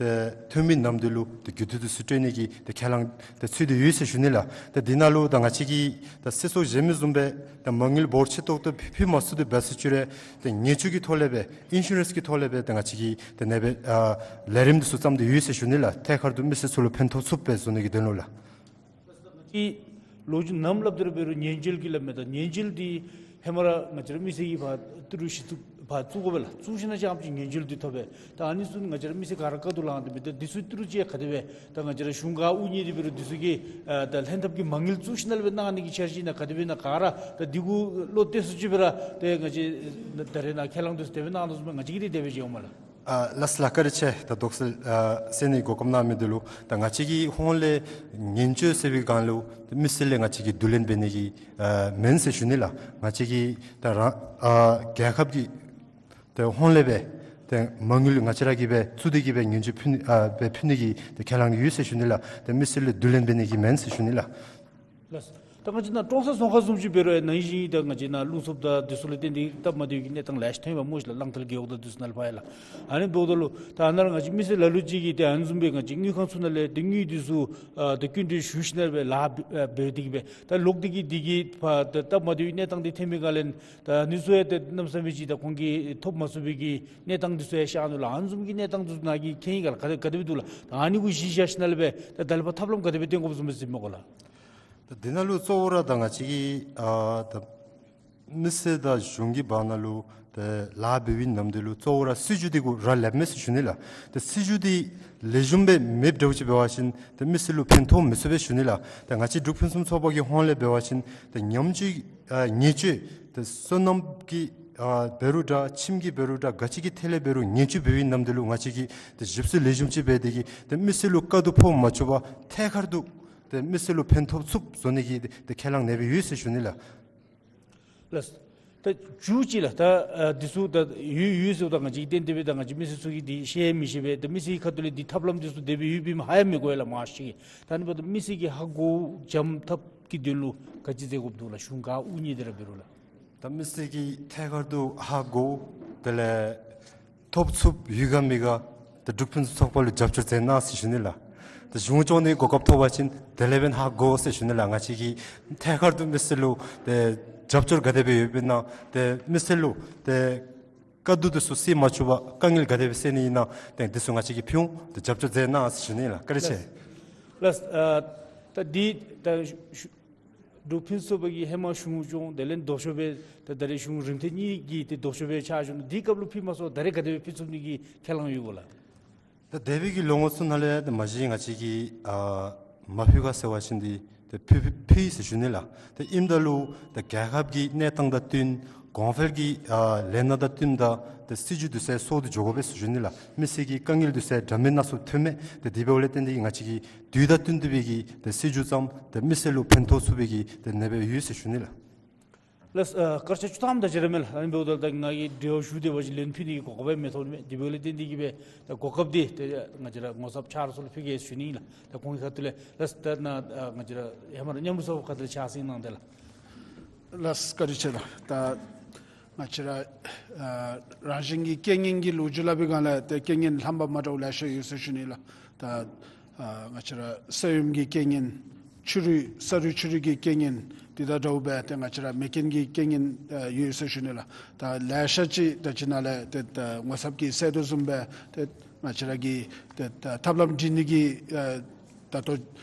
ཏེ་ཐོན་མི་ནམ་དུས་ལུ་ཏེ་རྒུད་འཐུས་འདི་ཚུ་སྤྲོད་ནི་གི་ཏེ་ཁས་བླངས་ཏེ་ཚུད་དེ་ཡོད་ཟེར་ཞུ་ནི་ལགས། ཏེ་འདི་ནང་ལུ་ད་ང་བཅས་ཀྱིས་ད་སྲིད་ཚོགས་གཞན་མི་བཟུམ་སྦེ་ཏེ་མ་དངུལ་འབོར་ཆེ་ཏོག་ཏོ་ཕུལ་མ་ཚུགས་ཏེ་འབད་སུ་ཅིག་ར་ཏེ་ངེས་བཅོལ་གྱི་ཐོག་ལས་སྦེ་ཨིན་ཤུ་རེནསི་གི་ཐོག་ལས་སྦེ་ཏེ་ང་བཅས་ཀྱིས་ཏེ་ཨ་ནེ་སྦེ་ཨ་ལས་རིམ་འདི་ཚུ་བརྩམས་ཏེ་ཡོད་ཟེར་ཞུ་ནི་ལགས། ཐད་ཀར་དུ་མི་སེར་ཚུ་ལུ་ཕན་ཐོགས་ཚུགསཔ་སྦེ་བཟོ་ནི་གི་དོན་ལུ་ལགས། ཏེ་ལོ་རྒྱུས་ནམ་སླབ་དེ་ར་འབད་རུང་ཉེན་བཅོལ་གྱི་སླབ་མས། ད་ཉེན་བཅོལ་འདི་ཧེ་མ་ར་ང་བཅས་ར་མི་སེར་གྱིས་ཕར་ཏི་རུ་བཞི་བཅུ་ཕར་བཙུགས་དགོ་པས་ལགས། བཙུགས་ཞིནམ་ལས་ཅིག་ཨ་ཙི་ཉེན་བཅོལ་འདི་ཐོབ་པས། ད་ཨ་ནི་ཚུ་ང་བཅས་ར་མི་སེར་ག་ར་དཀའ་སྡུག་ལང་སྟེ་འབད། ད་འདི་ཚུ་ཏི་རུ་ཅིག་ག་དེ་སྦེ་ད་ང་བཅས་ར་གཞུང་ག་དབུ་བརྙེས་ཏེ་འབད་རུང་འདི་ཚུ་གི་ཨ་ད་ལྷན་ཐབས་ཀྱི་མ་དངུལ་བཙུགས་ཞིནམ་ལས་སྦེ་གནང་ནི་གི་འཆར་གཞི་ཨིན་ན་ག་དེ་སྦེ་ཨིན་ན། ག་ར་ད་འདི་གུ་བློ་གཏད་སུ་ཅིག་སྦེ་ར་ཏེ་ང་བཅས་ད་རེས་ནཱ་ཁས་བླངས་འདི་ཚུ་དེ་སྦེ་གནང་དོ་བཟུམ་སྦེ་ང་བཅས་ཀྱིས་ཏེ་དེ་སྦེ་མཇལཝ་མས་ལགས། ཨ་ལགས་སོ་ལགས། བཀའ་དྲིན་ཆེ། ད་དོགས་སེལ་ཨ་སེལ་ནི་གོ་སྐབས་གནང་མི་འདི་ལུ། ད་ང་བཅས་ཀྱི་ཧོངས་ལས་ཉེན་བཅོལ་ཟེར་བའི་སྒང་ལུ་ཏེ་མི་སེར་ལས་ང་བཅས་ཀྱིས་བསྡུ་ལེན་འབད་ནི་གི་ཨ་མེན་ཟེར་ཞུ་ནི་ལགས། ང་བཅས་ཀྱིས་ད་རང་ཨ་རྒྱལ་ཁབ་ཀྱི་ཏེ་ཧོངས་ལས་སྦེ་ཏེ་མ་དངུལ་ང་བཅས་ར་གིས་སྦེ་བཙུགས་ཏེ་གིས་སྦེ་ཉེན་བཅོལ་ཕུལ་ཨ་སྦེ་ཕུལ་ནི་གི་ཏེ་ཁས་བླངས་ཡོད་ཟེར་ཞུ་ནི་ལགས། ཏེ་མི་སེར་ལས་བསྡུ་ལེན་འབད་ནི་གི་མེན་ཟེར་ཞུ་ནི་ལགས། ལགས། ད་ང་བཅས་ནཱ་ཀྲོང་གསར་རྫོང་ཁག་བཟུམ་ཅིག་འབད་རུང་ཡང་ནང་བཞིན་ད་ང་བཅས་ནཱ་རླུང་འཚུབ་དང་འདི་ཚུ་ལས་བརྟེན་ཏེ་སྟབས་མ་བདེཝ་གི་གནས་སྟངས་ལེ་ཤ་ཐོན་པས་སྨོ་ཤིག་ལགས། གླང་མཐིལ་རྒེད་འོག་དང་འདི་ཚུ་ནང་ལུ་ཕར་ཡང་ལགས། ཨ་ནི་འབདཝ་ད་ལུ་ད་ཨ་ནཱ་ར་ང་བཅས་མི་སེར་ལ་ལུ་ཅིག་གིས་ཏེ་ཨ་ནི་བཟུམ་སྦེ་ང་བཅས་དངུལ་ཁང་ཚུ་ནང་ལས་ཏེ་དངུལ་འདི་ཚུ་ཨ་ད་སྐྱིན་འགྲུལ་ཞུ་ཞིནམ་ལས་སྦེ་ལཱ་འབད་ཨ་འབད་དེ་གིས་སྦེ་ད་ལོག་སྟེ་གིས་འདི་གིས་ཕར་ད་སྟབས་མ་བདེཝ་གི་གནས་སྟངས་འདི་ཐོན་པའི་སྒང་ལས་ད་ཨ་ནི་ཚུ་ཡང་ཏེ་གནམ་མེད་ས་མེད་ཅིག་ད་ཁོང་གིས་ཐོབ་མ་ཚུགས་པའི་གི་གནས་སྟངས་འདི་ཚུ་ཡང་ཤར་ནུག་ལགས། ཨ་ནི་བཟུམ་གྱི་གནས་སྟངས་འདི་ཚུ་ནཱ་གིས་མཁྱེན་ཡི་ག་ལགས། ག་དེ་ག་དེ་སྦེ་འདུག་ལགས། ད་ཨ་ནི་གུ་གཞི་བཞག་ཞིནམ་ལས་སྦེ་ད་ད་ལས་ཕར་ཐབས་ལམ་ག་དེ་སྦེ་སྟོན་དགོཔ་བཟུམ་སྦེ་གཟིགསཔ་སྨོ་གོ་ལགས། ད་འདི་ནང་ལུ་གཙོ་བོ་ར་ད་ང་བཅས་ཀྱིས་ཨ་ད་ མི་སེར་དང་གཞུང་གི་བར་ན་ལུ་ཏེ་ལཱ་འབད་བའི་ནམ་དུས་ལུ་གཙོ་བོ་ར་སྲིད་བྱུས་འདི་གུ་རག་ལསཔ་མས་ཟེར་ཞུ་ནི་ལགས། ཏེ་སྲིད་བྱུས་འདི་ལེགས་ཤོམ་སྦེ་མེདཔ་འདྲཝ་ཅིག་འབད་བ་ཅིན་ཏེ་མི་སེར་ལུ་ཕན་ཐོགས་མི་ཚུགས་པས་ཟེར་ཞུ་ནི་ལགས། ཏེ་ང་བཅས་འབྲུག་ཕུན་སུམ་ཚོགས་པ་གི་ཧོངས་ལས་འབད་བ་ཅིན་ཏེ་ཉམས་བཅོས་ཨ་ཉེས་བཅོས་ཏེ་སོ་ནམ་གྱི་ཨ་འབད་རུང་འདྲ་ཁྱིམ་གྱི་འབད་རུང་འདྲ་ག་ཅི་གི་ཐད་ལས་འབད་རུང་ཉེས་བཅོས་འབད་བའི་ནམ་དུས་ལུ་ང་བཅས་ཀྱིས་ཏེ་ཞིབ་འཚོལ་ལེགས་ཤོམ་ཅིག་འབད་དེ་གིས་ཏེ་མི་སེར་ལུ་དཀའ་སྡུག་ཕོག་མ་བཅུག་པར་ཐད་ཀར་དུ་ཏེ་མི་སེར་ལུ་ཕན་ཐོགས་ཚུགསཔ་བཟོ་ནི་གི་ཏེ་ཁས་བླངས་ནེ་སྦེ་ཡོད་ཟེར་ཞུ་ནི་ལགས། ལགས། ད་མཇུག་ཅིག་ལགས། ད་ཨ་འདི་ཚུ་ད་ཡོད་ཡོད་ཟེརཝ་ད་ང་བཅས་ཏན་ཏན་སྦེ་ད་ང་བཅས་མི་སེར་ཚུ་གིས་འདི་ཤེས་མི་ཤེས་པས། ད་མི་སེར་གྱི་ཁ་ཐུག་ལས་འདི་ཐབས་ལམ་འདི་ཚུ་དེ་སྦེ་ཡོདཔ་ཨིནམ་ཧ་ཡང་མི་གོ་ཡ་ལགས་མ་གཞི་གི། ད་ནི་འབདཝ་ད་མི་སེར་གྱིས་ཧ་གོ་འཇམ་ཐབས་ཀྱི་དོན་ལུ་ག་ཅི་མཛད་དགོཔ་འདུག་ལགས། གཞུང་ག་དབུ་བརྙེས་ཏེ་ར་འབད་རུང་ལགས། ད་མི་སེར་གྱིས་ཐད་ཀར་དུ་ཧ་གོ་དེ་ལས་ཐོབ་ཚུགསཔ་ཡོད་ག་མེད་ག་ད་འབྲུག་ཕུན་སུམ་ཚོགས་པ་ལུ་རྒྱབ་སྐྱོར་མཛད་གནང་ཟེར་ཞུ་ནི་ལགས། ད་གཞུང་སྐྱོང་ནི་གོ་སྐབས་ཐོབ་པ་ཅིན་དེ་ལས་འབདན་ཧ་གོ་ཟེར་ཞུ་ནི་ལགས། ང་བཅས་ཀྱིས་ཐད་ཀར་དུ་མི་སེར་ལུ་ཏེ་རྒྱབ་སྐྱོར་ག་དེ་སྦེ་ཡོདཔ་ཨིན་ན་ཏེ་མི་སེར་ལུ་ཏེ་དཀའ་སྡུག་འདི་ཚུ་སེལ་མ་བཅུག་པར་དཀའ་ངལ་ག་དེ་སྦེ་སེལ་ནི་ཨིན་ན་ཏེ་འདི་ཚུ་ང་བཅས་ཀྱིས་ཕུལ་འོང་། ཏེ་རྒྱབ་སྐྱོར་མཛད་གནང་ཟེར་ཞུ་ནི་ལགས། བཀའ་དྲིན་ཆེ། ལགས། ཨ་ད་འདི་ད་ཞུ་འབྲུག་ཕུན་སུམ་ཚོགས་པ་གིས་ཧེ་མ་གཞུང་སྐྱོང་དེ་ལས་ལྡོག་ཕྱོགས་སྦེ་ད་ད་རེས་གཞུང་རིམ་ཐེངས་གཉིས་ཀྱི་ཏེ་ལྡོག་ཕྱོགས་སྦེ་ཕྱག་ཞུ་ནུག། དེའི་སྐབས་ལུ་ཕུལ་མ་ཚུགས་ད་རེས་ག་དེ་སྦེ་ཕུལ་ཚུགས་ནི་གི་ཁས་བླངས་ཡོད་ག་ལགས། ད་འདས་པའི་གི་ལོ་ངོ་ཚུ་ནང་ལས་ད་མ་གཞི་ང་བཅས་ཀྱིས་ཨ་མ་ཕུལ་ག་ཟེར་བ་ཅིན་འདི་ཏེ་ཕུལ་ཕུལ་ཕུལ་ཡི་ཟེར་ཞུ་ནི་ལགས། ཏེ་ཨིནམ་ད་ལུ་ད་རྒྱལ་ཁབ་ཀྱི་གནས་སྟངས་དང་བསྟུན་གོང་འཕེལ་གྱི་ཨ་ལས་སྣ་དང་བསྟུན་ད་ཏེ་སྲིད་བྱུས་འདི་ཚུ་སོར་དུ་འཇོག་དགོ་པས་ཟེར་ཞུ་ནི་ལགས། མི་སེར་གྱི་དཀའ་ངལ་འདི་ཚུ་འདྲ་མིན་སྣ་ཚོགས་ཐོནམ་མས། ཏེ་དེ་འབདཝ་ལས་བརྟེན་ཏེ་ང་བཅས་ཀྱིས་དུས་དང་བསྟུན་ཏེ་སྦེ་གི་ཏེ་སྲིད་བྱུས་བརྩམས་ཏེ་མི་སེར་ལུ་ཕན་ཐོགས་ཚུགས་པའི་གི་ཏེ་ནེ་སྦེ་ཡོད་ཟེར་ཞུ་ནི་ལགས། ལགས། ཨ་སྐར་ཆ་བཅུ་ཐམ་དང་བཅས་ར་མས་ལགས། ཨ་ནི་འབདཝ་ད་ད་ང་གིས་དྲི་བ་ཞུ་སྟེ་འབད་བ་ཅིན་ལན་ཕུལ་ནི་གི་གོ་སྐབས་མི་ཐོབ་ནི་མས། དེ་འབདཝ་ལས་བརྟེན་ཏེ་གི་སྦེ་ད་གོ་སྐབས་འདི་ཏེ་ང་བཅས་ར་ངོ་ཚབ་ཕྱག་རོགས་ཚུ་ལུ་ཕུལ་གེ་ཟེར་ཞུ་ནི་ལགས། ད་ཁོང་གི་ཁ་ཐུག་ལས་ལགས། ད་ནཱ་ཨ་ང་བཅས་ར་ཧེ་མ་ར་མཉམ་རུབ་ཚོགས་པ་ཁ་ཐུག་ལས་ཕྱག་ཟིན་གནང་སྟེ་ལགས། ལགས། བཀའ་དྲིན་ཆེ་ལགས། ད་ང་བཅས་ར་ཨ་རང་བཞིན་གྱི་རྐྱེན་ངན་གྱི་ལོ་རྒྱུས་སླབ་པའི་སྒང་ལས་ཏེ་རྐྱེན་ངན་རྣམ་པ་མ་འདྲཝ་ལེ་ཤ་ཡོད་ཟེར་ཞུ་ནི་ལགས། ད་ཨ་ང་བཅས་ར་ས་ཡོམ་གྱི་རྐྱེན་ངན་ཆུ་རུད་ས་རུད་ཆུ་རུད་ཀྱི་རྐྱེན་ངན་འདི་དང་འདྲཝ་སྦེ་ཏེ་ང་བཅས་ར་མེ་རྐྱེན་གྱི་རྐྱེན་ངན་ཨ་ཡོད་ཟེར་ཞུ་ནི་ལགས། ད་ལེ་ཤ་ཅིག་ད་ཅི་ནཱ་ལས་ཏེ་ད་ངོ་ཚབ་ཀྱིས་གསལ་དོ་བཟུམ་སྦེ་ཏེ་ང་བཅས་ར་གིས་ཏེ་ད་ཐབས་ལམ་སྒྲིག་ནི་གི་ཨ་ད་ལྟོ་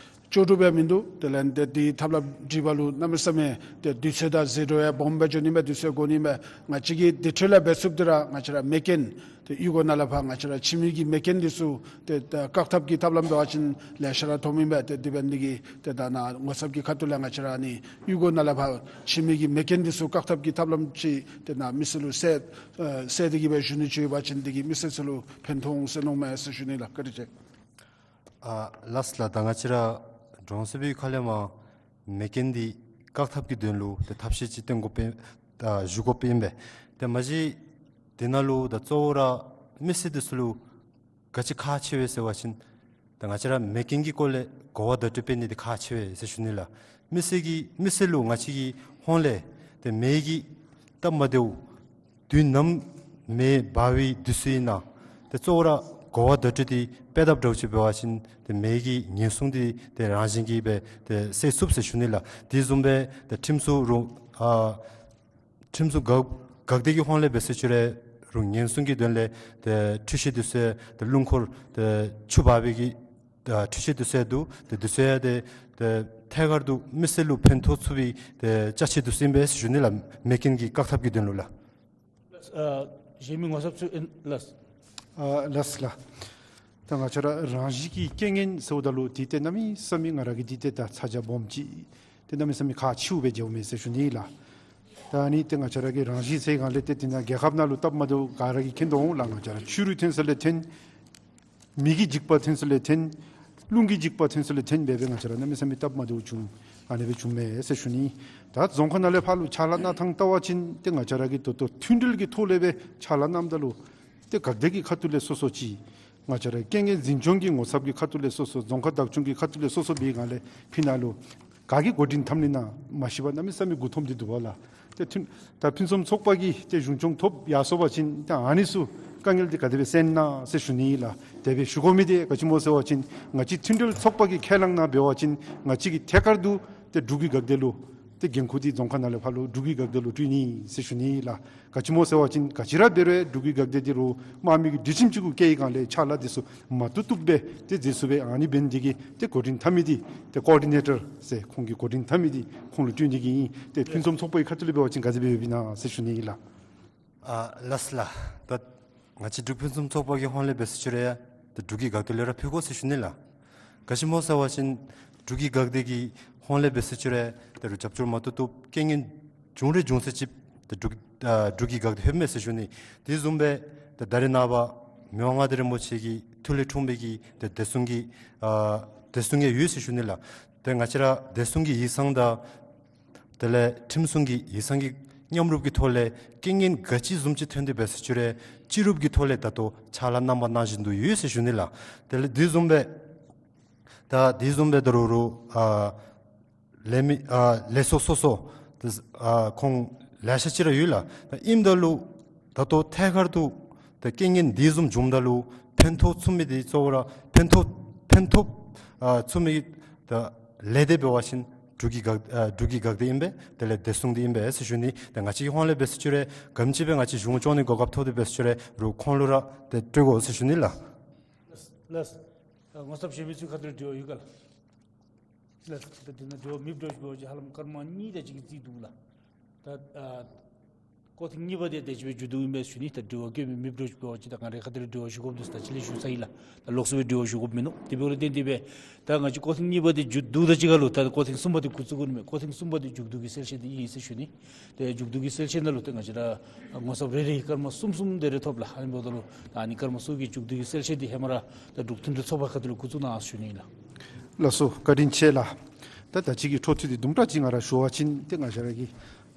ལྕོགས་གྲུབ་ཡང་མིན་འདུག། དེ་ལས་ཏེ་འདི་ཐབས་ལམ་སྒྲིག་པ་ལུ་གནམ་མེད་ས་མེད་ཏེ་དུས་ཚོད་དང་ཟད་འགྲོ་ཡང་སྦོམ་སྦེ་འགྱོ་ནི་མས། དུས་ཚོད་འགོར་ནི་མས། ང་བཅས་ཀྱིས་དེ་འཕྲོ་ལས་འབད་ཚུགསཔ་འདི་ར་ང་བཅས་ར་མེ་རྐྱེན་ཏེ་གཡུས་སྒོ་ནང་ལས་ཕར་ང་བཅས་ར་ཁྱིམ་མི་གི་མེ་རྐྱེན་འདི་ཚུ་ཏེ་ད་བཀག་ཐབས་ཀྱི་ཐབས་ལམ་འབད་བ་ཅིན་ལེ་ཤ་ར་ཐོབ་ཨིན་པས། ཏེ་དེ་འབད་ནི་གི་ཏེ་ད་ནཱ་ངོ་ཚབ་ཀྱི་ཁ་ཐུག་ལས་ང་བཅས་ར་ནི་གཡུས་སྒོ་ནང་ལས་ཕར་ཁྱིམ་མི་གི་མེ་རྐྱེན་འདི་ཚུ་བཀག་ཐབས་ཀྱི་ཐབས་ལམ་ཅིག་ཏེ་ནཱ་མི་སེར་ལུ་གསལ་ཨ་གསལ་ཏེ་གི་སྦེ་ཞུ་ནི་ཅིག་ཡོད་པ་ཅིན་དེ་གིས་མི་སེར་ཚུ་ལུ་ཕན་ཐོགས་འོང་ཟེར་མནོཝ་མས་ཟེར་ཞུ་ནི་ལགས། བཀའ་དྲིན་ཆེ། ཨ་ལགས་ལགས། ད་ང་བཅས་ར་གྲོང་གསེབ་ཀྱི་ཁ་ལས་མར་མེ་རྐྱེན་འདི་བཀག་ཐབས་ཀྱི་དོན་ལུ་ཏེ་ཐབས་ཤེས་ཅིག་སྟོན་དགོ་པས་ད་ཞུ་དགོ་པས་ཨིན་པས། ཏེ་མ་གཞི་འདི་ནང་ལུ་ད་གཙོ་བོ་ར་མི་སེར་འདི་ཚུ་ལུ་ག་ཅི་ཁག་ཆེ་བས་ཟེར་བ་ཅིན་ད་ང་བཅས་ར་མེ་རྐྱེན་གྱི་སྐོར་ལས་གོ་བ་བརྡ་སྤྲོད་འབད་ནི་འདི་ཁག་ཆེ་བས་ཟེར་ཞུ་ནི་ལགས། མི་སེར་གྱི་མི་སེར་ལུ་ང་བཅས་ཀྱི་ཧོངས་ལས་ཏེ་མེ་གི་སྟབས་མ་བདེཝ་དུས་ནམ་མེ་འབར་བའི་དུས་ཚོད་ཨིན་ན་ཏེ་གཙོ་བོ་ར་གོ་བ་བརྡ་སྤྲོད་འདི་འབད་དཔ་འདྲཝ་ཅིག་འབད་བ་ཅིན་ཏེ་མེ་གི་ཉེན་སྲུང་འདི་ཏེ་རང་བཞིན་གྱིས་སྦེ་ཏེ་སེལ་ཚུགས་ཟེར་ཞུ་ནི་ལགས། དེ་བཟུམ་སྦེ་ཏེ་ཁྲིམས་སྲུང་རུ་ཨ་ཁྲིམས་སྲུང་འགག་འགག་སྡེ་གི་ཧོངས་ལས་འབད་ཟེར་ཞུ་རུང་ཉེན་སྲུང་གི་དོན་ལས་ཏེ་འཕྲུལ་ཆས་འདི་ཚུ་ཏེ་རླུང་འཁོར་ཏེ་ཆུ་འབག་པའི་གི་ཨ་འཕྲུལ་ཆས་འདི་ཚུ་འདུག། ཏེ་འདི་ཚུ་ཡང་ཏེ་ཏེ་ཐད་ཀར་དུ་མི་སེར་ལུ་ཕན་ཐོགས་ཚུགས་པའི་ཏེ་ཅ་ཆས་འདི་ཚུ་ཨིན་པས་ཟེར་ཞུ་ནི་ལགས། མེ་རྐྱེན་གྱི་བཀག་ཐབས་ཀྱི་དོན་ལུ་ལགས། ཨ་གཞན་མི་ངོ་ཚབ་ཚུ་ཨིན་ལགས། ཨ་ལགས་ལགས། ད་ང་བཅས་ར་རང་བཞིན་གྱི་རྐྱེན་ངན་ཟེརཝ་ད་ལུ་འདི་ཏེ་གནམ་མེད་ས་མེད་ང་ར་གིས་འདི་ཏེ་ད་ཚ་གྱང་སྦོམ་ཅིག་ཏེ་གནམ་མེད་ས་མེད་ཁག་ཆེཝ་སྦེ་མཇལཝ་མས་ཟེར་ཞུ་ནི་ལགས། ད་ཨ་ནི་ཏེ་ང་བཅས་ར་གི་རང་བཞིན་ཟེར་སྒང་ལས་ཏེ་འདི་ནང་རྒྱལ་ཁབ་ནང་ལུ་སྟབས་མ་བདེཝ་ག་ར་གིས་མཁྱེན་དོ་འོང་ལགས། ང་བཅས་ར་ཆུ་རུད་ཐོན་ས་ལས་ཐོན། མེ་གི་འཇིགས་པ་ཐོན་ས་ལས་ཐོན། རླུང་གི་འཇིགས་པ་ཐོན་ས་ལས་ཐོན་སྦེ་སྦེ་ང་བཅས་ར་གནམ་མེད་ས་མེད་སྟབས་མ་བདེཝ་བྱུང་ཨ་ནི་སྦེ་བྱུངམ་མས་ཟེར་ཞུ་ནི། ད་རྫོང་ཁག་ནང་ལས་ཕར་ལུ་ཕྱག་ལཱ་གནང་ཐངས་བལྟ་བ་ཅིན་ཏེ་ང་བཅས་ར་གིས་ད་ལྟོ་མཐུན་སྒྲིལ་གྱི་ཐོག་ལས་སྦེ་ཕྱག་ལཱ་གནངམ་ད་ལུ་ཏེ་འགག་སྡེ་གི་ཁ་ཐུག་ལས་སོ་སོ་ཅིག་ང་བཅས་ར་རྐྱེན་ངན་འཛིན་སྐྱོང་གི་ངོ་ཚབ་ཀྱི་ཁ་ཐུག་ལས་སོ་སོ་རྫོང་ཁག་བདག་སྐྱོང་གི་ཁ་ཐུག་ལས་སོ་སོ་སྦེ་སྒང་ལས་ཕི་ནང་ལུ་ག་གིས་འགོ་འདྲེན་འཐབ་ནི་ཨིན་ན་མ་ཤེས་པར་གནམ་མེད་ས་མེད་མགུ་འཐོམས་ཏེ་འདུག་པ་ལགས། ཏེ་མཐུན་ད་ཕུན་སུམ་ཚོགས་པ་གིས་ཏེ་གཞུང་སྐྱོང་ཐོབ་ཡར་སོང་པ་ཅིན་ཏེ་ཨ་ནི་ཚུ་དཀའ་ངལ་འདི་ག་དེ་སྦེ་སེལ་ན་ཟེར་ཞུ་ནི་ལགས། དེ་སྦེ་ཞུ་དགོ་མི་འདི་ག་ཅི་སྨོ་ཟེར་བ་ཅིན་ང་བཅས་མཐུན་སྒྲིལ་ཚོགས་པ་གི་ཁས་བླངས་ནང་འབད་བ་ཅིན་ང་བཅས་ཀྱིས་ཐད་ཀར་དུ་ཏེ་འབྲུག་གི་འགག་སྡེ་ལུ་ ཏེ་འགན་ཁུར་འདི་རྫོང་ཁག་ནང་ལས་ཕར་ལུ་འབྲུག་གི་འགག་སྡེ་ལུ་སྤྲོད་ནི་ཟེར་ཞུ་ནི་ལགས། ག་ཅི་སྨོ་ཟེར་བ་ཅིན་ག་ཅི་ར་འབད་རུང་འབྲུག་གི་འགག་སྡེ་འདི་རུང་དམག་མི་གི་སྒྲིག་ཁྲིམས་ཅིག་གུ་བཀལ་བའི་སྒང་ལས་ཕྱག་ལཱ་འདི་ཚུ་མ་བཏུབ་བཏུབ་སྦེ་ཏེ་མཛད་ཚུགས་པའི་ཨ་ནི་འབད་ནི་འདི་གིས་ཏེ་འགོ་འདྲེན་འཐབ་མི་འདི་ཏེ་ཀོ་ཨོར་ཌི་ནེ་ཊར་ཟེར་ཁོང་གི་འགོ་འདྲེན་འཐབ་མི་འདི་ཁོང་ལུ་སྤྲོད་ནི་གི་ཨིན། ཏེ་ཕུན་སུམ་ཚོགས་པའི་ཁ་ཐུག་ལས་འབད་བ་ཅིན་ག་དེ་སྦེ་ཡོདཔ་ཨིན་ན་ཟེར་ཞུ་ནི་ཨིན་ལགས། ཨ་ལགས་སོ་ལགས། ད་ང་བཅས་འབྲུག་ཕུན་སུམ་ཚོགས་པ་གི་ཧོངས་ལས་འབད་ཟེར་ཞུ་རུང་ཡང་ད་འབྲུག་གི་འགག་སྡེ་ལས་ར་ཕུལ་དགོ་ཟེར་ཞུ་ནི་ལགས། ག་ཅི་སྨོ་ཟེར་བ་ཅིན་འབྲུག་གི་འགག་སྡེ་གི་ཧོངས་ལས་འབད་ཟེར་ཞུ་རུང་ཡང་ད་རུང་རྒྱབ་སྐྱོར་མ་བཏུབ་བཏུབ་རྐྱེན་ངན་བྱུང་རུང་བྱུང་ཚད་ཅིག་ད་འབྲུག་ཨ་འབྲུག་གི་འགག་སྡེ་ལྷོདཔ་མས་ཟེར་ཞུ་ནི། དེ་བཟུམ་སྦེ་ད་ད་རེས་ནངས་པ་མི་དབང་མངའ་བདག་རིན་པོ་ཆེ་གི་ཐུགས་ལས་འཁྲུངས་པའི་གི་ད་བདེ་སྲུང་གི་ཨ་བདེ་སྲུང་ཡང་ཡོད་ཟེར་ཞུ་ནི་ལགས། ཏེ་ང་བཅས་ར་བདེ་སྲུང་གི་ཡིག་ཚང་དང་དེ་ལས་ཁྲིམས་སྲུང་གི་ཡིག་ཚང་གི་མཉམ་རུབ་ཀྱི་ཐོག་ལས་རྐྱེན་ངན་ག་ཅི་བཟུམ་ཅིག་ཐོན་ཏེ་འབད་ཟེར་ཞུ་རུང་སྤྱི་རུབ་ཀྱི་ཐོག་ལས་ད་ལྟོ་ཕྱག་ལཱ་གནང་བ་ནང་བཞིན་དུ་ཡོད་ཟེར་ཞུ་ནི་ལགས། དེ་ལས་དེ་བཟུམ་སྦེ་ད་དེ་བཟུམ་སྦེ་ད་རུང་རུང་ཨ་ལས་མི་ཨ་ལས་ཚོགས་སོ་སོ་ཏེ་ཨ་ཁོང་ལེ་ཤ་ཅིག་ར་ཡོད་ལགས། ད་ཨིནམ་ད་ལུ་ད་ལྟོ་ཐད་ཀར་དུ་ད་རྐྱེན་ངན་དེ་བཟུམ་བྱུངམ་ད་ལུ་ཕན་ཐོགས་ཚུགས་མི་འདི་གཙོ་བོ་ར་ཕན་ཐོགས་ཕན་ཐོགས་ཨ་ཚུགས་མི་ད་ལས་སྡེ་འབད་བ་ཅིན་འབྲུག་གི་འགག་ཨ་འབྲུག་གི་འགག་སྡེ་ཨིན་པས། དེ་ལས་བདེ་སྲུང་འདི་ཨིན་པས་ཟེར་ཞུ་ནི། ད་ང་བཅས་ཀྱི་ཧོངས་ལས་འབད་ཟེར་ཞུ་རུང་ག་དེམ་ཅིག་སྦེ་ང་བཅས་གཞུང་སྐྱོང་ནི་གོ་སྐབས་ཐོབ་སྟེ་འབད་ཟེར་ཞུ་རུང་ཁོང་ལུ་ར་ཏེ་སྤྲོད་དགོ་ཟེར་ཞུ་ནི་ལགས། ལགས། ལགས། ཨ་ངོ་ཚབ་བཞེས་མི་ཚུ་ཁ་ཐུག་ལས་དྲི་བ་ཡོད་ག་ལགས། ལགས། ད་དེ་ནང་དྲི་བ་མེདཔ་འདྲཝ་ཅིག་འབད་བ་ཅིན་ཧ་ལམ་སྐར་མ་གཉིས་དེ་ཅིག་གི་རྩིས་འདུག་ལགས། ད་ཨ་སྐོར་ཐེངས་གཉིས་པ་དེ་དེ་ཅིག་སྦེ་མཇུག་བསྡུཝ་ཨིན་པས་ཞུ་ནི། ད་དྲི་བ་བཀོད་མི་མེདཔ་འདྲཝ་ཅིག་འབད་བ་ཅིན་ད་ང་རའི་ཁ་ཐུག་ལས་དྲི་བ་ཞུ་དགོཔ་འདུག། ད་ཅི་ལས་ཞུ་ཚར་ཡི་ལགས། ད་ལོགས་སུ་སྦེ་དྲི་བ་ཞུ་དགོཔ་མིན་ནུག། དེ་འབདཝ་ལས་བརྟེན་ཏེ་སྦེ་ད་ང་བཅས་སྐོར་ཐེངས་གཉིས་པ་དེ་མཇུག་བསྡུཝ་ད་གཅིག་ཁར་ལུ་ད་སྐོར་ཐེངས་གསུམ་པ་དེ་འགོ་བཙུགས་དགོ་ནི་མས། སྐོར་ཐེངས་གསུམ་པ་དེ་མཇུག་བསྡུ་གི་གསལ་བཤད་དེ་ཨིན་ཟེར་ཞུ་ནི། ཏེ་མཇུག་བསྡུ་གི་གསལ་བཤད་ནང་ལུ་ཏེ་ང་བཅས་ར་ངོ་ཚབ་རེ་རེ་སྐར་མ་གསུམ་གསུམ་དེ་རེ་ཐོབ་ལགས། ཨ་ནི་འབདཝ་ད་ལུ་ད་ཨ་ནི་སྐར་མ་གསུམ་གྱི་མཇུག་བསྡུ་གི་གསལ་བཤད་དེ་ཧེ་མ་ར་ད་འབྲུག་མཐུན་སྒྲིལ་ཚོགས་པ་ཁ་ཐུག་ལས་འགོ་བཙུགས་གནང་ཟེར་ཞུ་ནི་ཨིན་ལགས། ལགས་སོ། བཀའ་དྲིན་ཆེ་ལགས། ད་ད་ཅི་གི་འཕྲོ་མཐུད་དེ་དུམ་གྲ་ཅིག་ང་ར་ཞུ་བ་ཅིན་ཏེ་ང་བཅས་ར་གི་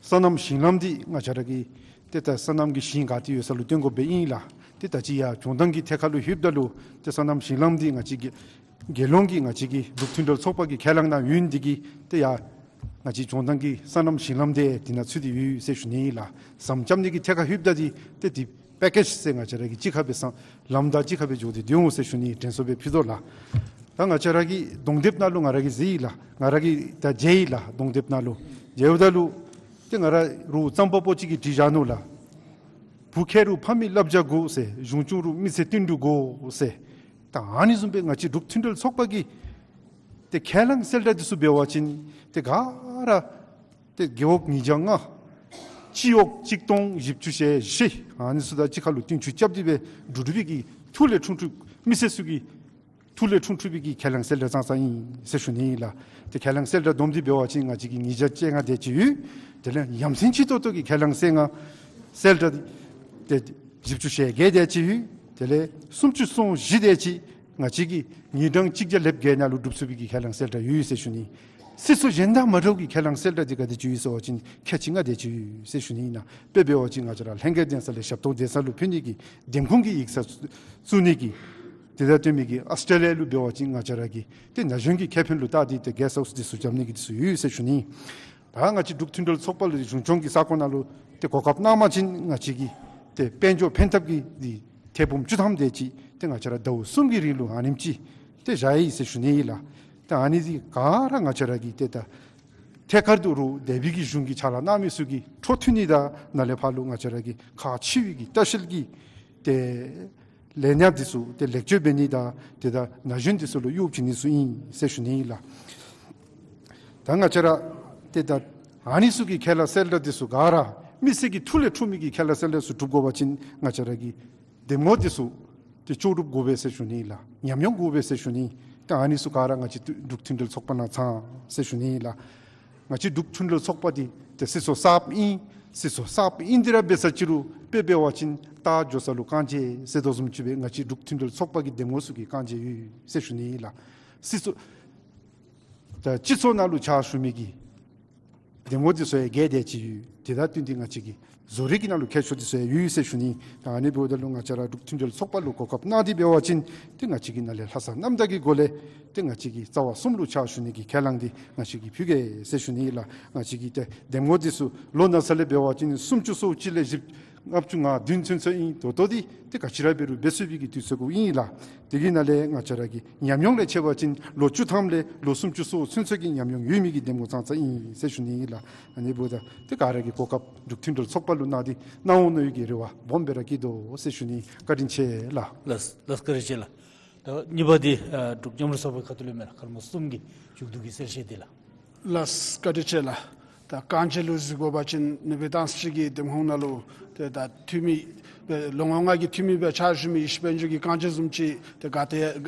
སོ་ནམ་ཞིང་ལམ་འདི་ང་བཅས་ར་གི་ཏེ་ད་སོ་ནམ་གྱི་ཞིང་ག་ཏེ་ཡོད་ས་ལུ་བཏོན་དགོཔ་སྦེ་ཨིན་ལགས། ཏེ་ད་ཅི་ཡར་ལྗོངས་མདངས་ཀྱི་ཐད་ཁར་ལུ་ལྷོདཔ་ད་ལུ་ཏེ་སོ་ནམ་ཞིང་ལམ་འདི་ང་བཅས་ཀྱི་དགེ་སློང་གི་ང་བཅས་ཀྱི་འབྲུག་མཐུན་སྒྲིལ་ཚོགས་པ་གིས་ཁས་བླངས་གནང་ཡོད་ནི་འདི་གིས་ཏེ་ཡར་ང་བཅས་ལྗོངས་མདངས་ཀྱི་སོ་ནམ་ཞིང་ལམ་འདི་དེ་ནང་ཚུད་དེ་ཡོད་ཟེར་ཞུ་ནི་ཨིན་ལགས། ཟམ་རྐྱབ་ནི་གི་ཐད་ཁར་ལྷོདཔ་ད་འདི་ཏེ་འདི་པེ་ཀེཇ་ཟེར་ང་བཅས་ར་གིས་གཅིག་ཁར་སྦེ་ཟམ་ལམ་དང་གཅིག་ཁར་སྦེ་འགྱོ་སྟེ་སྡོད་འོང་ཟེར་ཞུ་ནི། དྲན་གསོ་སྦེ་ཕུལ་དོ་ལགས། ད་ང་བཅས་ར་གི་གདོང་དེབ་ནང་ལུ་ང་ར་གིས་གཟིགས་ཡི་ལགས། ང་ར་གིས་ད་མཇལ་ཡི་ལགས། གདོང་དེབ་ནང་ལུ་མཇལཝ་ད་ལུ་ཏེ་ང་ར་རུང་རྩོམ་པ་པོ་ཅིག་གིས་བྲིས་བཞག་ནུག་ལགས། བུ་མཁས་རུང་ཕ་མའི་བསླབ་བྱ་དགོས་ཟེར། གཞུང་སྐྱོང་རུང་མི་ཚེ་བརྟན་དུ་དགོས་ཟེར། ད་ཨ་ནི་བཟུམ་སྦེ་ང་བཅས་འབྲུག་མཐུན་སྒྲིལ་ཚོགས་པ་གི་ཏེ་ཁས་བླངས་གསལ་བསྒྲགས་འདི་ཚུ་འབད་བ་ཅིན་ཏེ་ག་ར་ཏེ་རྒེད་འོག་ཉིས་བརྒྱ་ལྔ་སྤྱི་འོག་གཅིག་སྟོང་བཞི་བཅུ་ཞེ་བཞི་ཨ་ནི་ཚུ་དང་གཅིག་ཁར་ལུ་མཐུན་འགྱུར་རྐྱབ་སྟེ་སྦེ་འབྲུག་འབྲུག་པའི་གི་ཐུགས་ལས་འཁྲུངས་འཁྲུངས་མི་སེར་ཚུ་གི་ཐུགས་ལས་འཁྲུངས་འཁྲུངས་པའི་གི་ཁས་བླངས་གསལ་བསྒྲགས་ཙང་ཙང་ཨིན་ཟེར་ཞུ་ནི་ཨིན་ལགས། ཏེ་ཁས་བླངས་གསལ་བསྒྲགས་བསྡོམས་ཏེ་འབད་བ་ཅིན་ང་བཅས་ཀྱི་ཉིས་བརྒྱ་བཅོ་ལྔ་དེ་ཅིག་ཡོད། དེ་ལས་ཡ་མཚན་ཆེ་ཏོག་ཏོ་གི་ཁས་བླངས་གསལ་བསྒྲགས་གསལ་བསྒྲགས་ཏེ་བཞི་བཅུ་ཞེ་བརྒྱད་དེ་ཅིག་ཡོད། དེ་ལས་སུམ་ཅུ་སོ་བཞི་དེ་ཅིག་ང་བཅས་ཀྱི་ཉིན་གྲངས་གཅིག་བརྒྱ་ལེབ་བརྒྱད་ནང་ལུ་སྒྲུབ་ཚུགས་པའི་གི་ཁས་བླངས་གསལ་བསྒྲགས་ཡོད་ཟེར་ཞུ་ནི། སྲིད་ཚོགས་གཞན་དང་མ་འདྲཝ་གི་ཁས་བླངས་གསལ་བསྒྲགས་འདི་ག་དེ་ཅིག་ཡོད་ཟེར་བ་ཅིན་ཁལ་གཅིག་ལྔ་དེ་ཅིག་ཡོད་ཟེར་ཞུ་ནི་ཨིན་ལགས། དཔེ་འབད་བ་ཅིན་ང་བཅས་ར་ལྷན་རྒྱས་གདན་ས་ལས་ཞབས་ཏོག་གདན་ས་ལུ་ཕུལ་ནི་གི་འདེམས་ཁོངས་ཀྱི་ཡིག་ཚང་བཙུགས་ནི་གི་དེ་དང་བསྟུན་མི་གི་ཨཱོས་ཊྲེ་ལི་ཡ་ལུ་འབད་བ་ཅིན་ང་བཅས་ར་གི་ཏེ་ན་གཞོན་གྱི་ཁེ་ཕན་ལུ་བལྟ་སྟེ་ཏེ་གེསཊ་ཧའུསི་འདི་ཚུ་རྐྱབ་ནི་གི་འདི་ཚུ་ཡོད་ཟེར་ཞུ་ནི། ད་ང་བཅས་འབྲུག་མཐུན་སྒྲིལ་ཚོགས་པ་ལུ་གཞུང་སྐྱོང་གི་ས་ཁོངས་ནང་ལུ་ཏེ་གོ་སྐབས་གནང་པ་ཅིན་ང་བཅས་ཀྱི་ཏེ་དཔལ་འབྱོར་ཕན་ཐབས་ཀྱི་འདི་ཐེར་འབུམ་བཅུ་ཐམ་དེ་ཅིག་ཏེ་ང་བཅས་ར་ཟླཝ་གསུམ་གྱི་རིང་ལུ་ཨ་ནེམ་ཅིག་ཏེ་བཞག་ཡི་ཟེར་ཞུ་ནི་ཨིན་ལགས། ཏེ་ཨ་ནི་འདི་ག་ར་ང་བཅས་ར་གི་ཏེ་ད་ཐད་ཀར་དུ་རུང་འདས་པའི་གི་གཞུང་གི་ཕྱག་ལཱ་གནང་མི་ཚུ་གི་འཕྲོ་མཐུད་ནི་དང་ནཱ་ལས་ཕར་ལུ་ང་བཅས་ར་གི་ཁག་ཆེ་བའི་གི་ལྟ་བཤལ་གྱི་ཏེ་ལས་གནས་འདི་ཚུ་ཏེ་ལེགས་བཅོས་འབད་ནི་དང་ཏེ་ད་ན་གཞོན་འདི་ཚུ་ལུ་གཡོག་བྱིན་ནི་ཚུ་ཨིན་ཟེར་ཞུ་ནི་ཨིན་ལགས། ད་ང་བཅས་ར་ཏེ་ད་ཨ་ནི་ཚུ་གི་ཁས་བླངས་གསལ་བསྒྲགས་འདི་ཚུ་ག་ར་མི་སེར་གྱི་ཐུགས་ལས་འཁྲུངས་མི་གི་ཁས་བླངས་གསལ་བསྒྲགས་ཚུ་སྒྲུབ་དགོ་པ་ཅིན་ང་བཅས་ར་གི་འདེམས་ངོ་འདི་ཚུ་ཏེ་ལྕོགས་གྲུབ་དགོ་པས་ཟེར་ཞུ་ནི་ལགས། ཉམས་མྱོང་དགོ་པས་ཟེར་ཞུ་ནི། ཏེ་ཨ་ནི་ཚུ་ག་ར་ང་བཅས་འབྲུག་མཐུན་སྒྲིལ་ཚོགས་པ་ནང་ཚང་ཟེར་ཞུ་ནི་ལགས། ང་བཅས་འབྲུག་མཐུན་སྒྲིལ་ཚོགས་པ་འདི་ཏེ་སྲིད་ཚོགས་གསརཔ་ཨིན། སྲིད་ཚོགས་གསརཔ་ཨིན་ཏེ་ར་འབད་ས་ཅིག་རུང་དཔེ་འབད་བ་ཅིན་རྟ་འགྱོ་ས་ལུ་རྐང་རྗེས་ཟེར་དོ་བཟུམ་ཅིག་སྦེ་ང་བཅས་འབྲུག་མཐུན་སྒྲིལ་ཚོགས་པ་གི་འདེམས་ངོ་ཚུ་གི་རྐང་རྗེས་ཡོད་ཟེར་ཞུ་ནི་ལགས། སྲིད་ཚོགས་ད་སྤྱི་ཚོགས་ནང་ལུ་ཕྱག་ཞུ་མི་གི་འདེམས་ངོ་འདི་ཚུ་ཡང་བརྒྱད་དེ་ཅིག་ཡོད། དེ་དང་བསྟུན་ཏེ་ང་བཅས་ཀྱི་བཟོ་རིག་གི་ནང་ལུ་མཁས་མཆོག་འདི་ཚུ་ཡང་ཡོད་ཟེར་ཞུ་ནི། ད་ཨ་ནི་འབདཝ་ད་ལུ་ང་བཅས་ར་འབྲུག་མཐུན་སྒྲིལ་ཚོགས་པ་ལུ་གོ་སྐབས་གནང་སྟེ་འབད་བ་ཅིན་ཏེ་ང་བཅས་ཀྱིས་ནཱ་ལས་ལྷག་བསམ་རྣམ་དག་གི་སྒོ་ལས་ཏེ་ང་བཅས་ཀྱི་རྩ་བ་གསུམ་ལུ་ཕྱག་ཞུ་ནི་གི་ཁས་བླངས་འདི་ང་བཅས་ཀྱིས་ཕུལ་གེ་ཟེར་ཞུ་ནི་ལགས། ང་བཅས་ཀྱི་ཏེ་འདེམས་ངོ་འདི་ཚུ་ལོ་ན་ཚོད་ལས་འབད་བ་ཅིན་སུམ་ཅུ་སོ་གཅིག་ལས་བཞི་ ལྔ་བཅུ་ང་བདུན་ཚུན་ཚོད་ཨིན། ད་ལྟོ་འདི་ཏེ་ག་ཅི་ར་འབད་རུང་འབད་ཚུགས་པའི་གི་དུས་ཚོད་གུ་ཨིན་ལགས། དེ་གི་ནང་ལས་ང་བཅས་ར་གི་ཉམས་མྱོང་ལས་ཕྱེ་བ་ཅིན་ལོ་བཅུ་ཐམ་ལས་ལོ་སུམ་ཅུ་སོ་ཚུན་ཚོད་ཀྱི་ཉམས་མྱོང་ཡོད་མི་གི་འདེམས་ངོ་ཙང་ཙང་ཨིན་ཟེར་ཞུ་ནི་ཨིན་ལགས། ཨ་ནི་འབདཝ་ད་ཏེ་ག་ར་གིས་གོ་སྐབས་འབྲུག་མཐུན་གྲོས་ཚོགས་པ་ལུ་གནང་སྟེ་གནང་འོང་མནོ་བའི་གི་རེ་བ་སྦོམ་སྦེ་ར་བསྐྱེད་དོ་ཟེར་ཞུ་ནི། བཀའ་དྲིན་ཆེ་ལགས། ལགས་ལགས། བཀའ་དྲིན་ཆེ་ལགས། ད་གཉིས་པ་འདི་ཨ་འབྲུག་མཉམ་རུབ་ཚོགས་པའི་ཁ་ཐུག་ལས་མེན་ན། མཁར་རྨོ་གསུམ་གྱི་མཇུག་བསྡུ་གི་གསལ་བཤད་འདི་ལགས། ལགས་བཀའ་དྲིན་ཆེ་ལགས། ད་རྐང་རྗེས་ལུ་གཟིགས་དགོ་པ་ཅིན་ནུབ་སྦིས་ཏང་སྲིད་ཀྱི་འདེམས་ཁོངས་ནང་ལུ་ཏེ་ད་འཐུས་མི་སྦེ་ལོ་ངོ་ལྔ་གི་འཐུས་མི་སྦེ་ཕྱག་ཞུ་མི་ཡེ་ཤེས་དཔལ་འབྱོར་གྱི་རྐང་རྗེས་བཟུམ་ཅིག་ཏེ་ག་ཏེ་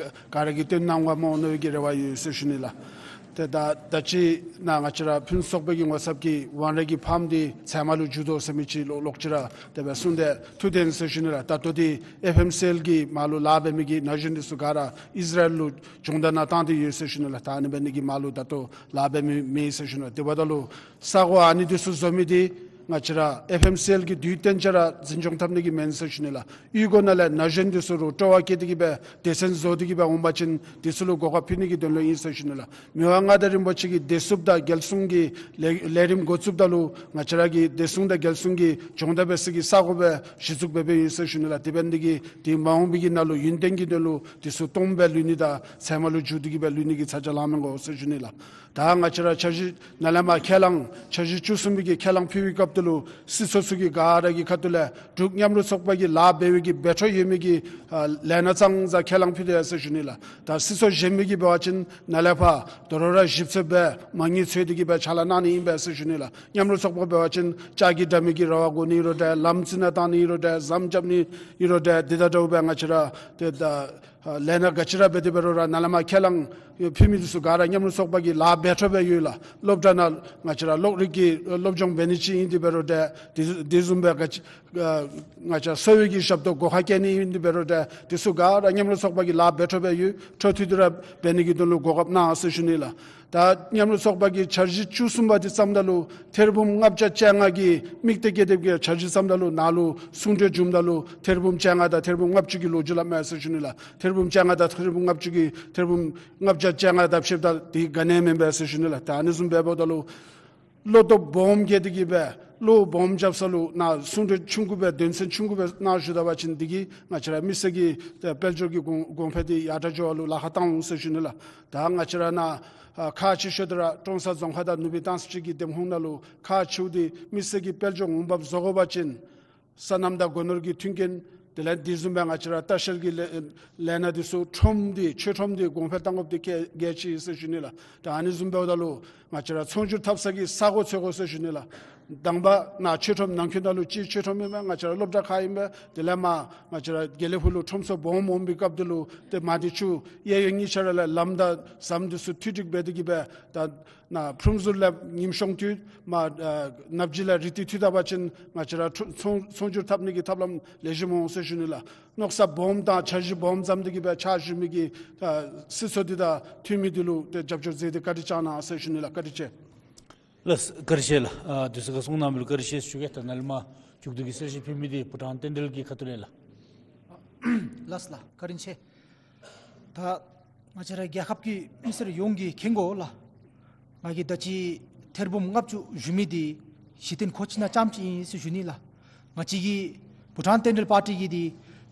ག་ར་གིས་སྟོན་གནང་བ་སྨོ་མནོ་བའི་གི་རེ་བ་ཡོད་ཟེར་ཞུ་ནི་ལགས། ཏེ་ད་ད་ཅི་ནཱ་ང་བཅས་ར་ཕུན་ཚོགས་པའི་གི་ངོ་ཚབ་ཀྱིས་ཝང་རའེ་གི་ཕཱམ་འདི་ཚལ་མ་ལུ་འགྱུར་དོ་ཟེར་མི་ཅིག་ལོག་ལོག་ཅི་ར་དེ་སྦེ་གསུངས་ཏེ་ཐུགས་བདེན་ཟེར་ཞུ་ནི་ལགས། ད་ལྟོ་འདི་ཨེཕ་ཨེམ་སི་ཨེལ་གྱི་མར་ལུ་ལཱ་འབད་མི་གི་ན་གཞོན་འདི་ཚུ་ག་ར་ཨིས་ར་ཨེལ་ལུ་སྦྱོང་བརྡར་ནང་བཏང་སྟེ་ཡོད་ཟེར་ཞུ་ནི་ལགས། ད་ཨ་ནི་འབད་ནི་གི་མར་ལུ་ད་ལྟོ་ལཱ་འབད་མི་མེད་ཟེར་ཞུ་ནི་ལགས། དེ་འབདཝ་ད་ལུ་ས་གོ་ཨ་ནི་འདི་ཚུ་བཟོ་མི་འདི་ང་བཅས་ར་ཨེཕ་ཨེམ་སི་ཨེལ་གྱིས་དུས་གཏན་ཆ་ར་འཛིན་སྐྱོང་འཐབ་ནི་གི་མེན་ཟེར་ཞུ་ནི་ལགས། གཡུས་སྒོ་ནང་ལས་ན་གཞོན་འདི་ཚུ་ལུ་སྤྲོ་བ་བསྐྱེད་དེ་གི་སྦེ་སྡེ་ཚན་བཟོ་སྟེ་གི་སྦེ་འོང་པ་ཅིན་འདི་ཚུ་ལུ་གོ་སྐབས་ཕུལ་ནི་གི་དོན་ལུ་ཨིན་ཟེར་ཞུ་ནི་ལགས། མི་དབང་མངའ་བདག་རིན་པོ་ཆེ་གིས་བདེ་སྲུངཔ་དང་རྒྱལ་སྲུང་གི་ལས་ལས་རིམ་འགོ་བཙུགསཔ་ད་ལུ་ང་བཅས་ར་གིས་བདེ་སྲུང་དང་རྒྱལ་སྲུང་གི་སྦྱོང་བརྡར་འབད་ས་གི་ས་གོ་སྦེ་གཞི་བཙུགས་འབད་འབདཝ་ཨིན་ཟེར་ཞུ་ནི་ལགས། དེ་འབད་ནི་འདི་གིས་ཏེ་མ་འོངས་པའི་གི་ནང་ལུ་ཡུན་བརྟན་གྱི་དོན་ལུ་འདི་ཚུ་སྟོངམ་སྦེ་ལུས་ནི་དང་ཚལ་མ་ལུ་འགྱུར་ཏེ་གི་སྦེ་ལུས་ནི་གི་ཚ་གྱང་ལང་མི་དགོ་ཟེར་ཞུ་ནི་ལགས། ད་ང་བཅས་ར་འཆར་གཞི་ནཱ་ལས་མར་ཁས་བླངས་འཆར་གཞི་བཅུ་གསུམ་པའི་གི་ཁས་བླངས་ཕུལ་བའི་སྐབས་དེ་ལུ་སྲིད་ཚོགས་ཚུ་གི་ག་ར་གི་ཁ་ཐུག་ལས་འབྲུག་མཉམ་རུབ་ཚོགས་པ་གིས་ལཱ་འབད་བའི་གི་འབད་འཕྲོ་ཡོད་མི་གི་ཨ་ལས་སྣ་ཙང་ཙང་ཁས་བླངས་ཕུལ་ཏེ་ཡོད་ཟེར་ཞུ་ནི་ལགས། ད་སྲིད་ཚོགས་གཞན་མི་གིས་འབད་བ་ཅིན་ནཱ་ལས་ཕར་དོ་རུང་ར་ཞིབ་འཚོལ་འབད་མ་དངུལ་འཚོལ་ཏེ་གི་སྦེ་ཕྱག་ལཱ་གནང་ནི་ཨིན་པས་ཟེར་ཞུ་ནི་ལགས། མཉམ་རུབ་ཚོགས་པ་འབད་བ་ཅིན་ལྕགས་ཀྱི་དྲ་མིག་གི་ར་བ་བསྒོར་ནི་ཨིན་རུང་འདྲ། ལམ་རྩི་ནག་བཏང་ནི་ཨིན་རུང་འདྲ། ཟམ་རྐྱབ་ནི་ཨིན་རུང་འདྲ། འདི་དང་འདྲཝ་སྦེ་ང་བཅས་ར་ཏེ་ད་ཨ་ལས་སྣ་ག་ཅི་ར་འབད་དེ་འབད་རུང་ར་ནཱ་ལས་མར་ཁས་བླངས་ཕུལ་མི་འདི་ཚུ་ག་ར་མཉམ་རུབ་ཚོགས་པ་གི་ལཱ་འབད་འཕྲོ་སྦེ་ཡོད་ལགས། སློབ་གྲྭ་ནང་ང་བཅས་ར་གློག་རིག་གི་སློབ་སྦྱོང་འབད་ནི་ཅིག་ཨིན་དེ་འབད་རུང་འདྲ། དེ་དེ་བཟུམ་སྦེ་ག་ཅི་ཨ་ང་བཅས་གསོ་བའི་གི་ཞབས་ཏོག་སྒོ་ཁར་བསྐྱལ་ནི་ཨིན་དེ་འབད་རུང་འདྲ། དེ་ཚུ་ག་ར་མཉམ་རུབ་ཚོགས་པ་གི་ལཱ་འབད་འཕྲོ་སྦེ་ཡོད། འཕྲོ་མཐུད་དེ་ར་འབད་ནི་གི་དོན་ལུ་གོ་སྐབས་གནང་ཟེར་ཞུ་ནི་ལགས། ད་མཉམ་རུབ་ཚོགས་པ་གིས་འཆར་གཞི་བཅུ་གསུམ་པ་འདི་བརྩམ་ད་ལུ་ཐེར་འབུམ་ལྔ་བརྒྱ་བཅོ་ལྔ་གི་དམིགས་གཏད་བསྐྱེད་དེ་གི་འཆར་གཞི་བརྩམ་ད་ལུ་ནཱ་ལུ་གསུང་གྲོས་བྱུངམ་ད་ལུ་ཐེར་འབུམ་བཅོ་ལྔ་དང་ཐེར་འབུམ་ལྔ་བཅུ་གི་ལོ་རྒྱུས་སླབ་མས་ཟེར་ཞུ་ནི་ལགས། ཐེར་འབུམ་བཅོ་ལྔ་དང་ཐེར་འབུམ་ལྔ་བཅུ་གི་ཐེར་འབུམ་ལྔ་བརྒྱ་བཅོ་ལྔ་དང་ཕྱདཔ་ད་དེ་ག་ནི་ཡང་མེན་པས་ཟེར་ཞུ་ནི་ལགས། ད་ཨ་ནི་བཟུམ་སྦེ་འབདཝ་ད་ལུ་བློ་སྟོབས་སྦོམ་བསྐྱེད་དེ་གི་སྦེ་བློ་སྦོམ་རྐྱབ་ས་ལུ་ནཱ་གསུང་གྲོས་ཆུང་ཀུ་སྦེ་དོན་ཚན་ཆུང་ཀུ་སྦེ་གནང་ཞུ་ད་པ་ཅིན་དེ་གིས་ང་བཅས་ར་མི་སེར་གྱི་ཨ་དཔལ་འབྱོར་གྱི་གོང་གོང་འཕེལ་འདི་ཡར་དྲག་འགྱོ་བ་ལུ་ལཱ་ཁག་བཏང་འོང་ཟེར་ཞུ་ནི་ལགས། ད་ང་བཅས་ར་ནཱ་ཨ་ཁག་ཆེ་ཤོས་འདི་ར་ཀྲོང་གསར་རྫོང་ཁག་དང་ནུབ་སྦིས་ཏང་སྲིད་ཅུས་ཀྱི་འདེམས་ཁོངས་ནང་ལུ་ཁག་ཆེཝ་འདི་མི་སེར་གྱི་དཔལ་འབྱོར་འོང་འབབ་བཟོ་དགོ་པ་ཅིན་སོ་ནམ་དང་སྒོ་ནོར་གྱི་མཐུན་རྐྱེན་དེ་ལས་དེ་བཟུམ་སྦེ་ང་བཅས་ར་ལྟ་བཤལ་གྱི་ལས་ལས་སྣ་འདི་ཚུ་ཁྲོམ་འདི་ཆོས་ཁྲོམ་འདི་གོང་འཕེལ་གཏང་དགོཔ་འདི་གལ་གལ་ཆེ་ཟེར་ཞུ་ནི་ལགས། ད་ཨ་ནི་བཟུམ་འབདཝ་ད་ལུ་ང་བཅས་ར་ཚོང་སྒྱུར་འཐབ་ས་གི་ས་གོ་འཚོལ་དགོ་ཟེར་ཞུ་ནི་ལགས། དང་པ་ནཱ་ཆོས་ཁྲོམ་ནང་འཁོད་ནང་ལུ་ཅིག་ཆོས་ཁྲོམ་ཨིན་པས། ང་བཅས་ར་སློབ་གྲྭ་ཁག་ཨིན་པས། དེ་ལས་མར་ང་བཅས་ར་དགེ་ལེགས་ཕུག་ལུ་ཁྲོམ་ཚོགས་སྦོམ་སྦོམ་པའི་སྐབས་འདི་ལུ་ཏེ་མ་དེ་ཚུ་གཡས་གཡོན་གཉིས་ཆ་ར་ལས་ལམ་དང་ཟམ་འདི་ཚུ་མཐུད་སྒྲིག་འབད་དེ་གི་སྦེ་ད་ནཱ་ཕུར་མཛོད་ལས་ཉིམ་ཤོང་མཐུད་མར་ཨ་ནབ་ཇི་ལས་རི་ཏི་མཐུད་ད་པ་ཅིན་ང་བཅས་ར་ཚོང་ཚོང་སྒྱུར་འཐབ་ནི་གི་ཐབས་ལམ་ལེགས་ཤོམ་འོང་ཟེར་ཞུ་ནི་ལགས། མནོ་བསམ་སྦོམ་དང་འཆར་གཞི་སྦོམ་བརྩམས་ཏེ་གི་སྦེ་ཕྱག་ཞུ་མི་གི་ཨ་སྲིད་ཚོགས་འདི་དང་འཐུས་མི་འདི་ལུ་ཏེ་རྒྱབ་སྐྱོར་མཛད་དེ་བཀའ་དྲིན་བསྐྱང་གནང་ཟེར་ཞུ་ནི་ལགས། བཀའ་དྲིན་ཆེ། ལགས་བཀའ་དྲིན་ཆེ་ལགས། ཨ་དུས་ཚོད་ཁར་གསུང་གནང་མི་ལུ་བཀའ་དྲིན་ཆེ་ཞུ་གེ། ད་ནཱ་ལས་མར་མཇུག་བསྡུ་གི་གསལ་བཤད་ཕུལ་མི་འདི་བུ་ཁྲང་རྟེན་འབྲེལ་གྱི་ཁ་ཐུག་ལས་ལགས། ལགས་ལགས། བཀའ་དྲིན་ཆེ། ད་ང་བཅས་ར་རྒྱལ་ཁབ་ཀྱི་མི་སེར་ཡོངས་ཀྱིས་མཁྱེན་དགོ་ལགས། ང་གིས་ད་ཅི་ཐེར་འབུམ་ལྔ་བཅུ་ཞུ་མི་འདི་གཞི་རྟེན་ཁོ་ཅིག་ནང་རྐྱངམ་ཅིག་ཨིན་ཟེར་ཞུ་ནི་ལགས། ང་བཅས་ཀྱི་བུ་ཁྲང་རྟེན་འབྲེལ་པར་ཊི་གི་འདི་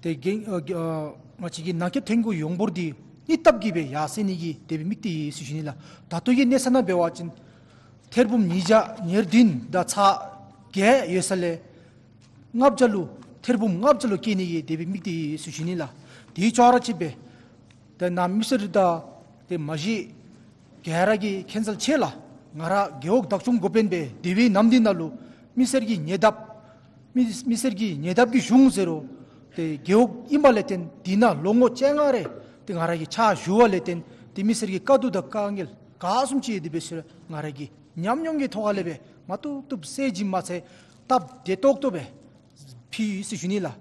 ཏེ་འགན་ཨ་ཨ་ང་བཅས་ཀྱི་ནང་འཁོད་ཐོན་ཁུངས་ཡོངས་འབོར་འདི་གཉིས་ལྟབ་ཀྱིས་སྦེ་ཡར་སེང་ནི་གི་དེ་སྦེ་དམིགས་ཏེ་ཨིན་ཟེར་ཞུ་ནི་ལགས། ད་ལྟོ་གི་གནས་ཚད་ནང་འབད་བ་ཅིན་ཐེར་འབུམ་ཉིས་བརྒྱ་ཉེར་བདུན་དང་ཚག་བརྒྱད་ཡོད་ས་ལས་ལྔ་བརྒྱ་ལུ་ཐེར་འབུམ་ལྔ་བརྒྱ་ལུ་བསྐྱེད་ནི་གི་དེ་སྦེ་དམིགས་ཏེ་ཨིན་ཟེར་ཞུ་ནི་ལགས། དེ་ཅོག་ར་གཅིག་སྦེ་ཏེ་ནཱ་མི་སེར་དང་ཏེ་མ་གཞི་ག་ར་གིས་མཁྱེན་གསལ་ཆེ་ལགས། ང་ར་རྒེད་འོག་བདག་སྐྱོང་འགོ་དཔོན་སྦེ་སྡོད་པའི་ནམ་དུས་ནང་ལུ་མི་སེར་གྱི་ཉེ་འདབས་མི་མི་སེར་གྱི་ཉེ་འདབས་ཀྱི་གཞུང་ཟེར་རུང་ཏེ་རྒེད་འོག་ཨིན་པ་ལས་བརྟེན་དེ་ནང་ལོ་ངོ་བཅོ་ལྔ་རེ་ཏེ་ང་ར་གིས་ཕྱག་ཞུ་བ་ལས་བརྟེན་ཏེ་མི་སེར་གྱི་དཀའ་སྡུག་དང་དཀའ་ངལ་ག་བཟུམ་ཅིག་ཡོད་དེ་འབད་ཟེར་ང་ར་གི་ཉམས་མྱོང་གི་ཐོག་ལས་སྦེ་མ་བཏུབ་བཏུབ་གསལ་བྱེད་མ་ཚད་སྟབས་བདེ་ཏོག་ཏོ་སྦེ་ཕུལ་ཡི་ཟེར་ཞུ་ནི་ལགས།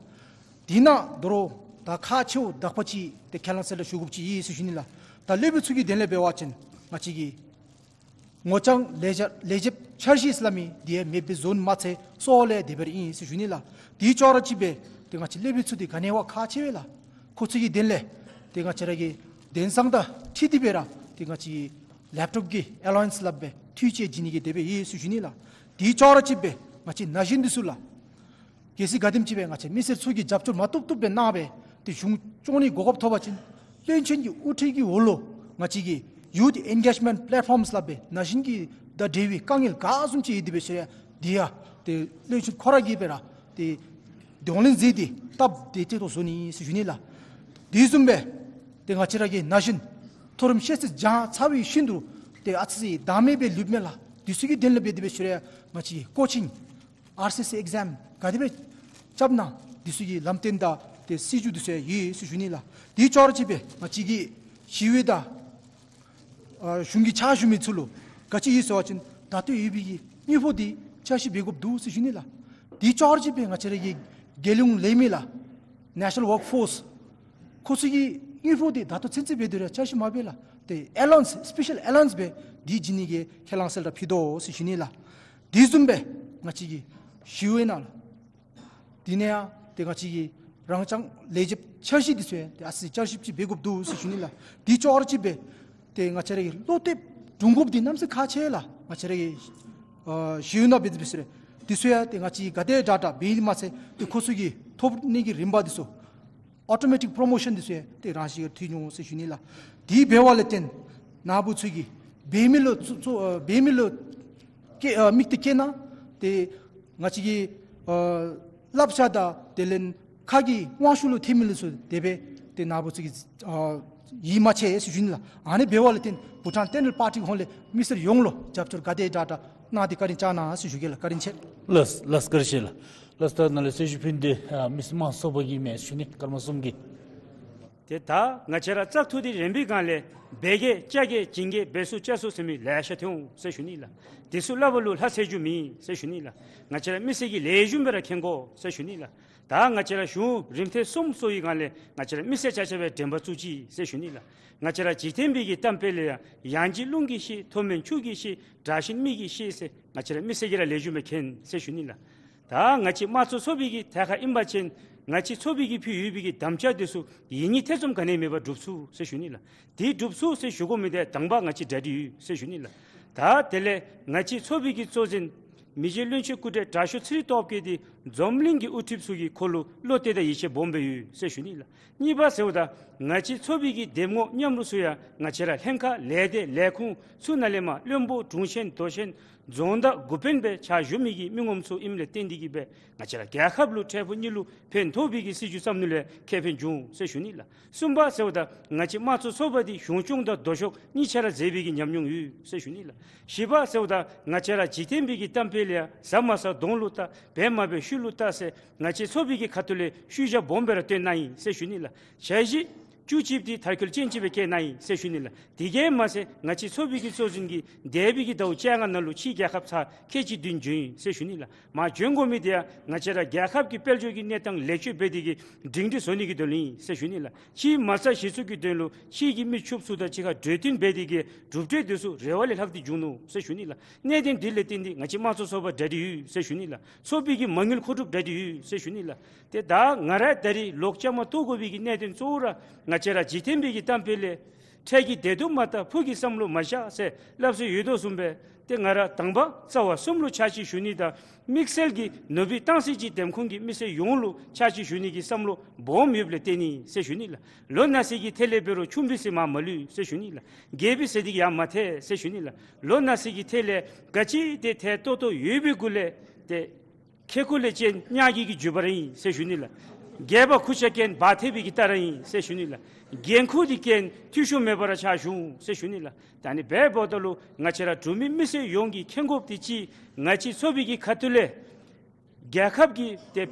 དེ་ནང་དོ་རུང་ད་ཁག་ཆེཝ་དག་པ་ཅིག་ཏེ་ཁས་བླངས་གསལ་བསྒྲགས་ཞུ་དགོཔ་ཅིག་ཨིན་ཟེར་ཞུ་ནི་ལགས། ད་སློབ་དཔོན་ཚུ་གི་དོན་ལས་འབད་བ་ཅིན་ང་བཅས་ཀྱི་ངོ་རྐྱང་ལས་བྱ་ལས་བྱེདཔ་འཆར་གཞི་ཟེར་སླབ་མི་འདི་ཡང་མེདཔ་བཟོ་ནི་མ་ཚད་གསོ་བ་ལས་དེ་སྦེ་ར་ཨིན་ཟེར་ཞུ་ནི་ལགས། དེ་ཅོག་ར་གཅིག་སྦེ་ཏེ་ང་བཅས་སློབ་དཔོན་ཚུ་འདི་ག་ནི་བ་ཁག་ཆེ་བས་ལགས། ཁོང་ཚུ་གི་དོན་ལས་ཏེ་ང་བཅས་ར་གི་དོན་ཚན་དང་འཁྲིལ་ཏེ་སྦེ་ར་ཏེ་ང་བཅས་ཀྱི་ལེབ་ཊོབ་ཀྱི་ཨེ་ལ་ཝན་སི་སླབ་སྦེ་འཐུས་ཅིག་བྱིན་ནི་གི་དེ་སྦེ་ཨིན་ཟེར་ཞུ་ནི་ལགས། དེ་ཅོག་ར་གཅིག་སྦེ་ང་བཅས་ན་གཞོན་འདི་ཚུ་ལགས། གལ་སྲིད་ག་དེམ་ཅིག་སྦེ་ང་བཅས་མི་སེར་ཚུ་གིས་རྒྱབ་སྐྱོར་མ་བཏུབ་བཏུབ་སྦེ་གནང་སྦེ་ཏེ་གཞུང་སྐྱོང་ནི་གོ་སྐབས་ཐོབ་པ་ཅིན་བློན་ཆེན་གྱི་དབུ་ཁྲིད་ཀྱི་འོག་ལུ་ང་བཅས་ཀྱི་ཡུཐ་ཨེན་གེཇ་མེནཊ་པེ་ལེཊ་ཕོམསི་སླབ་སྦེ་ན་གཞོན་གྱི་དང་འབྲེལ་བའི་དཀའ་ངལ་ག་བཟུམ་ཅིག་ཡོད་དེ་འབད་ཞིནམ་ལས་འདི་ཡང་ཏེ་བློན་ཆེན་ཁོ་ར་གིས་སྦེ་ར་ཏེ་གདོང་ལེན་མཛད་དེ་སྟབས་བདེ་ཏོག་ཏོ་བཟོ་ནི་ཟེར་ཞུ་ནི་ལགས། དེ་བཟུམ་སྦེ་ཏེ་ང་བཅས་ར་གི་ན་གཞོན་མཐོ་རིམ་ཤེས་ཚད་སྦྱང་ཚར་བའི་ཤུལ་དུ་ཏེ་ཨ་ཙི་བདག་མེད་སྦེ་ལུས་མི་ལགས། དེ་ཚུ་གི་དོན་ལུ་འབད་དེ་འབད་ཞིནམ་ལས་ང་བཅས་ཀྱི་ཀོ་ཅིང་ཨར་སི་སི་ཨེག་ཛམ་ག་དེ་སྦེ་རྐྱབ་ན་དེ་ཚུ་གི་ལམ་སྟོན་དང་ཏེ་སྲིད་བྱུས་དེ་ཚུ་ཡང་ཡོད་ཟེར་ཞུ་ནི་ལགས། དེ་ཅོག་ར་ཅིག་སྦེ་ང་བཅས་ཀྱི་ཞི་གཡོག་དང་ཨ་གཞུང་གི་ཕྱག་ཞུ་མི་ཚུ་ལུ་ག་ཅི་ཡོད་ཟེར་བ་ཅིན་ད་ལྟོ་ཡོད་པའི་གི་དངུལ་ཕོགས་དེ་ཆ་ཤས་འབད་དགོཔ་འདུག་ཟེར་ཞུ་ནི་ལགས། དེ་ཅོག་ར་ཅིག་སྦེ་ང་བཅས་ར་གི་རྒྱལ་ཡོངས་ལས་མི་ལགས་ནེ་ཤ་ནཱལ་ཝརཀ་ཕོརསི་ཁོང་ཚུ་གི་དངུལ་ཕོགས་དེ་ད་ལྟོ་ཚུན་ཚོད་འབད་དེ་ར་ཆ་ཤས་མ་འབད་ལགས། ཏེ་ཨེ་ལ་ཝན་སི་སི་པེ་ཤལ་ཨེ་ལ་ཝན་སི་སྦེ་དེ་བྱིན་ནི་གི་ཁས་བླངས་གསལ་བསྒྲགས་ཕུལ་དོ་ཟེར་ཞུ་ནི་ལགས། དེ་བཟུམ་སྦེ་ང་བཅས་ཀྱི་ཞི་གཡོག་ནང་ལུ་དེ་ནས་ཡང་ཏེ་ང་བཅས་ཀྱི་རང་རྐྱང་ལས་བྱེདཔ་འཆར་གཞི་དེ་ཚུ་ཡང་ཏེ་ཨ་ཙི་བསྐྱར་ཞིབ་ཅིག་འབད་དགོཔ་འདུག་ཟེར་ཞུ་ནི་ལགས། དེ་ཅོག་ར་ཅིག་སྦེ་ཏེ་ང་བཅས་ར་གི་བློ་གཏད་སྒྲུབ་དགོཔ་དེ་གནམ་མེད་ས་མེད་ཁག་ཆེ་ལགས། ང་བཅས་ར་གི་ཨ་ཞི་གཡོག་ནང་འབད་དེ་འབད་ཞིནམ་ལས་དེ་ཚུ་ཡང་ཏེ་ང་བཅས་ག་དེ་དྲག་དྲག་འབད་ནི་མ་ཚད་ཏེ་ཁོང་ཚུ་གི་ཐོབ་ནི་གི་རིམ་པ་དེ་ཚུ་ཨོ་ཊོ་མེ་ཊིཀ་པོརོ་མོ་ཤཱན་དེ་ཚུ་ཡང་ཏེ་རང་བཞིན་གྱིས་ཐོབ་འོང་ཟེར་ཞུ་ནི་ལགས། དེ་འབད་བ་ལས་བརྟེན་ནཱ་བུ་ཚུ་གིས་འབད་མི་ལུ་ཚུ་ཚུ་ཨ་འབད་མི་ལུ་བསྐྱེད་ཨ་དམིགས་གཏད་བསྐྱེད་གནང་སྟེ་ང་བཅས་ཀྱི་ཨ་བསླབ་བྱ་དང་དེ་ལས་ཁ་གི་དབང་ཤུགས་ལུ་ཐོན་མི་ལུ་ཚུ་དེ་སྦེ་ཏེ་ནཱ་བུ་ཚུ་གིས་ཨ་ཡིད་མ་ཆེས་ཟེར་ཞུ་ནི་ལགས། ཨ་ནི་འབད་བ་ལས་བརྟེན་བྷུ་ཊཱན་ཊེ་ནཱ་ལ་པར་ཊི་གི་ཧོངས་ལས་མི་སེར་ཡོངས་ལུ་རྒྱབ་སྐྱོར་ག་དེ་དྲག་དྲག་གནང་སྟེ་བཀའ་དྲིན་བསྐྱང་གནང་ཟེར་ཞུ་གེ་ལགས། བཀའ་དྲིན་ཆེ། ལགས་ལགས་བཀའ་དྲིན་ཆེ་ལགས། ལགས་ད་ནཱ་ལས་གསལ་ཞུ་ཕུལ་ནི་དེ་ཨ་མི་སེར་དམངས་གཙོ་པ་གི་མི་ཞུ་ནི་སྐར་མ་གསུམ་གྱི། ཏེ་ད་ང་བཅས་ར་བཙག་འཐུ་དེ་རན་པའི་སྒང་ལས་འབད་གེ་བཅའ་གེ་བྱིན་གེ་འབད་ཚུགས་བཅའ་ཚུགས་ཟེར་མི་ལེ་ཤ་ཐོན་འོང་ཟེར་ཞུ་ནི་ལགས། དེ་ཚུ་སླབ་པ་ལུ་ལྷ་ཟེར་རྒྱུ་མེད་ཟེར་ཞུ་ནི་ལགས། ང་བཅས་ར་མི་སེར་གྱིས་ལེགས་ཤོམ་སྦེ་ར་མཁྱེན་དགོ་ཟེར་ཞུ་ནི་ལགས། ད་ང་བཅས་ར་གཞུང་རིམ་ཐེངས་གསུམ་སོང་བའི་སྒང་ལས་ང་བཅས་ར་མི་སེར་ཆ་ཁྱབ་སྦེ་དྲན་པ་བཙུགས་ཅི་ཟེར་ཞུ་ནི་ལགས། ང་བཅས་ར་འཇིག་རྟེན་པའི་གི་གཏམ་དཔེ་ལས་ཡང་ཡང་ལྗིད་རླུང་གིས་ཤེས། མཐོ་དམན་ཆུ་གིས་ཤེས། དྲག་ཞན་མི་གིས་ཤེས་ཟེར་ང་བཅས་ར་མི་སེར་གྱིས་ར་ལེགས་ཤོམ་སྦེ་མཁྱེན་ཟེར་ཞུ་ནི་ལགས། ད་ང་བཅས་དམངས་གཙོ་ཚོགས་པའི་གི་ཐད་ཁར་ཨིན་པ་ཅིན་ང་བཅས་ཚོགས་པའི་གི་ཕུལ་ཡོད་པའི་གི་དམ་བཅའ་དེ་ཚུ་ཡིག་རྙིང་ཐེ་ཚོམ་ག་ནི་མེད་པར་སྒྲུབ་ཚུགས་ཟེར་ཞུ་ནི་ལགས། དེ་སྒྲུབ་ཚུགས་ཟེར་ཞུ་དགོ་མི་དེ་དང་པ་ང་བཅས་གྲ་སྒྲིག་ཡོད་ཟེར་ཞུ་ནི་ལགས། ད་དེ་ལས་ང་བཅས་ཚོགས་པའི་གི་གཙོ་འཛིན་མི་རྗེ་བློན་ཆེན་སྐུ་བགྲེས་དྲག་ཤོས་ཚེ་རིང་སྟོབས་རྒྱས་དེ་འཛོམས་གླིང་གི་དབུ་ཁྲིདཔ་ཚུ་གིས་ཁོ་ལུ་བློ་གཏད་དང་ཡིད་ཆེས་སྦོམ་སྦེ་ཡོད་ཟེར་ཞུ་ནི་ལགས། གཉིས་པ་ཟེརཝ་ད་ང་བཅས་ཚོགས་པའི་གི་འདེམས་ངོ་མཉམ་རོགས་ཚུ་ཡང་ང་བཅས་ར་ལྷན་ཁག་ལས་སྡེ་ལས་ཁུངས་ཚུ་ནང་ལས་མར་བློན་པོ་དྲུང་ཆེན་མདོ་ཆེན་རྫོང་བདག་འགོ་དཔོན་སྦེ་ཕྱག་ཞུ་མི་གི་མི་ངོམ་ཚུ་ཨིནམ་ལས་བརྟེན་ཏེ་གིས་སྦེ་ང་བཅས་ར་རྒྱལ་ཁབ་ལུ་འཕྲལ་ཕུགས་གཉིས་ལུ་ཕན་ཐོགས་པའི་གི་སྲིད་བྱུས་བརྩམ་ནི་ལུ་ཁེ་ཕན་འབྱུང་ཟེར་ཞུ་ནི་ལགས། གསུམ་པ་ཟེརཝ་ད་ང་བཅས་དམངས་གཙོ་ཚོགས་པ་འདི་གཞུང་སྐྱོང་དང་ལྡོག་ཕྱོགས་གཉིས་ཆ་ར་མཛད་པའི་གི་ཉམས་མྱོང་ཡོད་ཟེར་ཞུ་ནི་ལགས། བཞི་པ་ཟེརཝ་ད་ང་བཅས་ར་འཇིག་རྟེན་པའི་གི་གཏམ་དཔེ་ལས་ཡང་ཟ་མ་ཟ་གདོང་ལུ་བལྟ། འབད་མ་འབད་ཤུལ་ལུ་བལྟ་ཟེར་ང་བཅས་ཚོགས་པའི་གི་ཁ་ཐུག་ལས་ཤུལ་བཞག་སྦོམ་སྦེ་ར་བཏོན་གནང་ཡི་ཟེར་ཞུ་ནི་ལགས། འཆར་གཞི་བཅུ་གཅིག་འདི་མཐར་འཁྱོལ་ཅན་ཅིག་སྦེ་བསྐྱལ་གནང་ཡི་ཟེར་ཞུ་ནི་ལགས། དེ་གིས་མ་ཚད་ང་བཅས་ཚོགས་པའི་གི་གཙོ་འཛིན་གྱིས་འདས་པའི་གི་ཟླཝ་བཅོ་ལྔ་ནང་ལུ་ཕྱིའི་རྒྱལ་ཁབ་ཚར་ཁལ་གཅིག་བདུན་བྱོན་ཡི་ཟེར་ཞུ་ནི་ལགས། མར་བྱོན་དགོ་མི་དེ་ཡང་ང་བཅས་ར་རྒྱལ་ཁབ་ཀྱི་དཔལ་འབྱོར་གྱི་གནས་སྟངས་ལེགས་བཅོས་འབད་དེ་གིས་སྒྲིང་སྒྲི་བཟོ་ནི་གི་དོན་ལུ་ཨིན་ཟེར་ཞུ་ནི་ལགས། ཕྱིའི་མ་རྩ་གཞི་བཙུགས་ཀྱི་དོན་ལུ་ཕྱི་གི་མི་ཕྱུགཔོ་ཚུ་དང་གཅིག་ཁར་གྲོས་བསྟུན་འབད་དེ་གིས་གྲུབ་འབྲས་དེ་ཚུ་རེ་བ་ལས་ལྷག་སྟེ་འབྱུང་ནུག་ཟེར་ཞུ་ནི་ལགས། གནད་དོན་འདི་ལས་བརྟེན་ཏེ་ང་བཅས་དམངས་གཙོ་ཚོགས་པ་གྲ་སྒྲིག་ཡོད་ཟེར་ཞུ་ནི་ལགས། ཚོགས་པའི་གི་མ་དངུལ་མཁོ་སྒྲུབ་གྲ་སྒྲིག་ཡོད་ཟེར་ཞུ་ནི་ལགས། ཏེ་ད་ང་ར་ད་རིས་ལོག་བཅའ་མར་གཏོགས་དགོ་པའི་གི་གནད་དོན་གཙོ་བོ་ར་ང་བཅས་ར་འཇིག་རྟེན་པའི་གི་གཏམ་དཔེ་ལས་འཕྲལ་གྱི་བདེ་སྡུག་མ་བལྟ་ཕུགས་ཀྱི་བསམ་བློ་མ་བཞག་ཟེར་སླབ་སྲོལ་ཡོད་དོ་བཟུམ་སྦེ་ཏེ་ང་ར་དང་པ་རྩ་བ་གསུམ་ལུ་ཕྱག་ཕྱིད་ཞུ་ནི་དང་དམིགས་བསལ་གྱིས་ནུབ་སྦིས་སྟང་སི་ཅིག་འདེམས་ཁོངས་ཀྱི་མི་སེར་ཡོངས་ལུ་ཕྱག་ཕྱིད་ཞུ་ནི་གི་བསམ་བློ་སྦོམ་ཡོདཔ་ལས་བརྟེན་ནི་ཟེར་ཞུ་ནི་ལགས། ལོ་ན་སྦིས་གི་ཐད་ལས་འབད་རུང་ཆུང་སྦིས་ཟེར་མར་མ་ལུས་ཟེར་ཞུ་ནི་ལགས། རྒས་སྦིས་ཟེར་དེ་གིས་ཡར་མ་ཐལ་ཟེར་ཞུ་ནི་ལགས། ལོ་ན་སྦིས་གི་ཐད་ལས་ག་ཅི་ཏེ་ཐལ་ཏོག་ཏོ་ཡོད་པའི་གུ་ལས་ཏེ་ཁེ་ཀོ་ལས་ཅན་གཉའ་རྒོད་ཀྱི་རྒྱུ་བ་ར་ཨིན་ཟེར་ཞུ་ནི་ལགས། རྒས་པ་ཁུར་ཆ་ཀན་བག་ཐེབས་པའི་གི་རྟ་ར་ཨིན་ཟེར་ཞུ་ནི་ལགས། འགན་ཁུར་དེ་ཀན་འཐུས་ཤོར་མེད་པར་ཕྱག་ཞུ་འོང་ཟེར་ཞུ་ནི་ལགས། ད་ཨ་ནི་འབདཝ་ད་ལུ་ང་བཅས་ར་འབྲུག་མི་མི་སེར་ཡོངས་ཀྱིས་མཁྱེན་དགོཔ་དེ་ཅིག་ང་བཅས་ཚོགས་པའི་གི་ཁ་ཐུག་ལས་རྒྱལ་ཁབ་ཀྱི་ཏེ་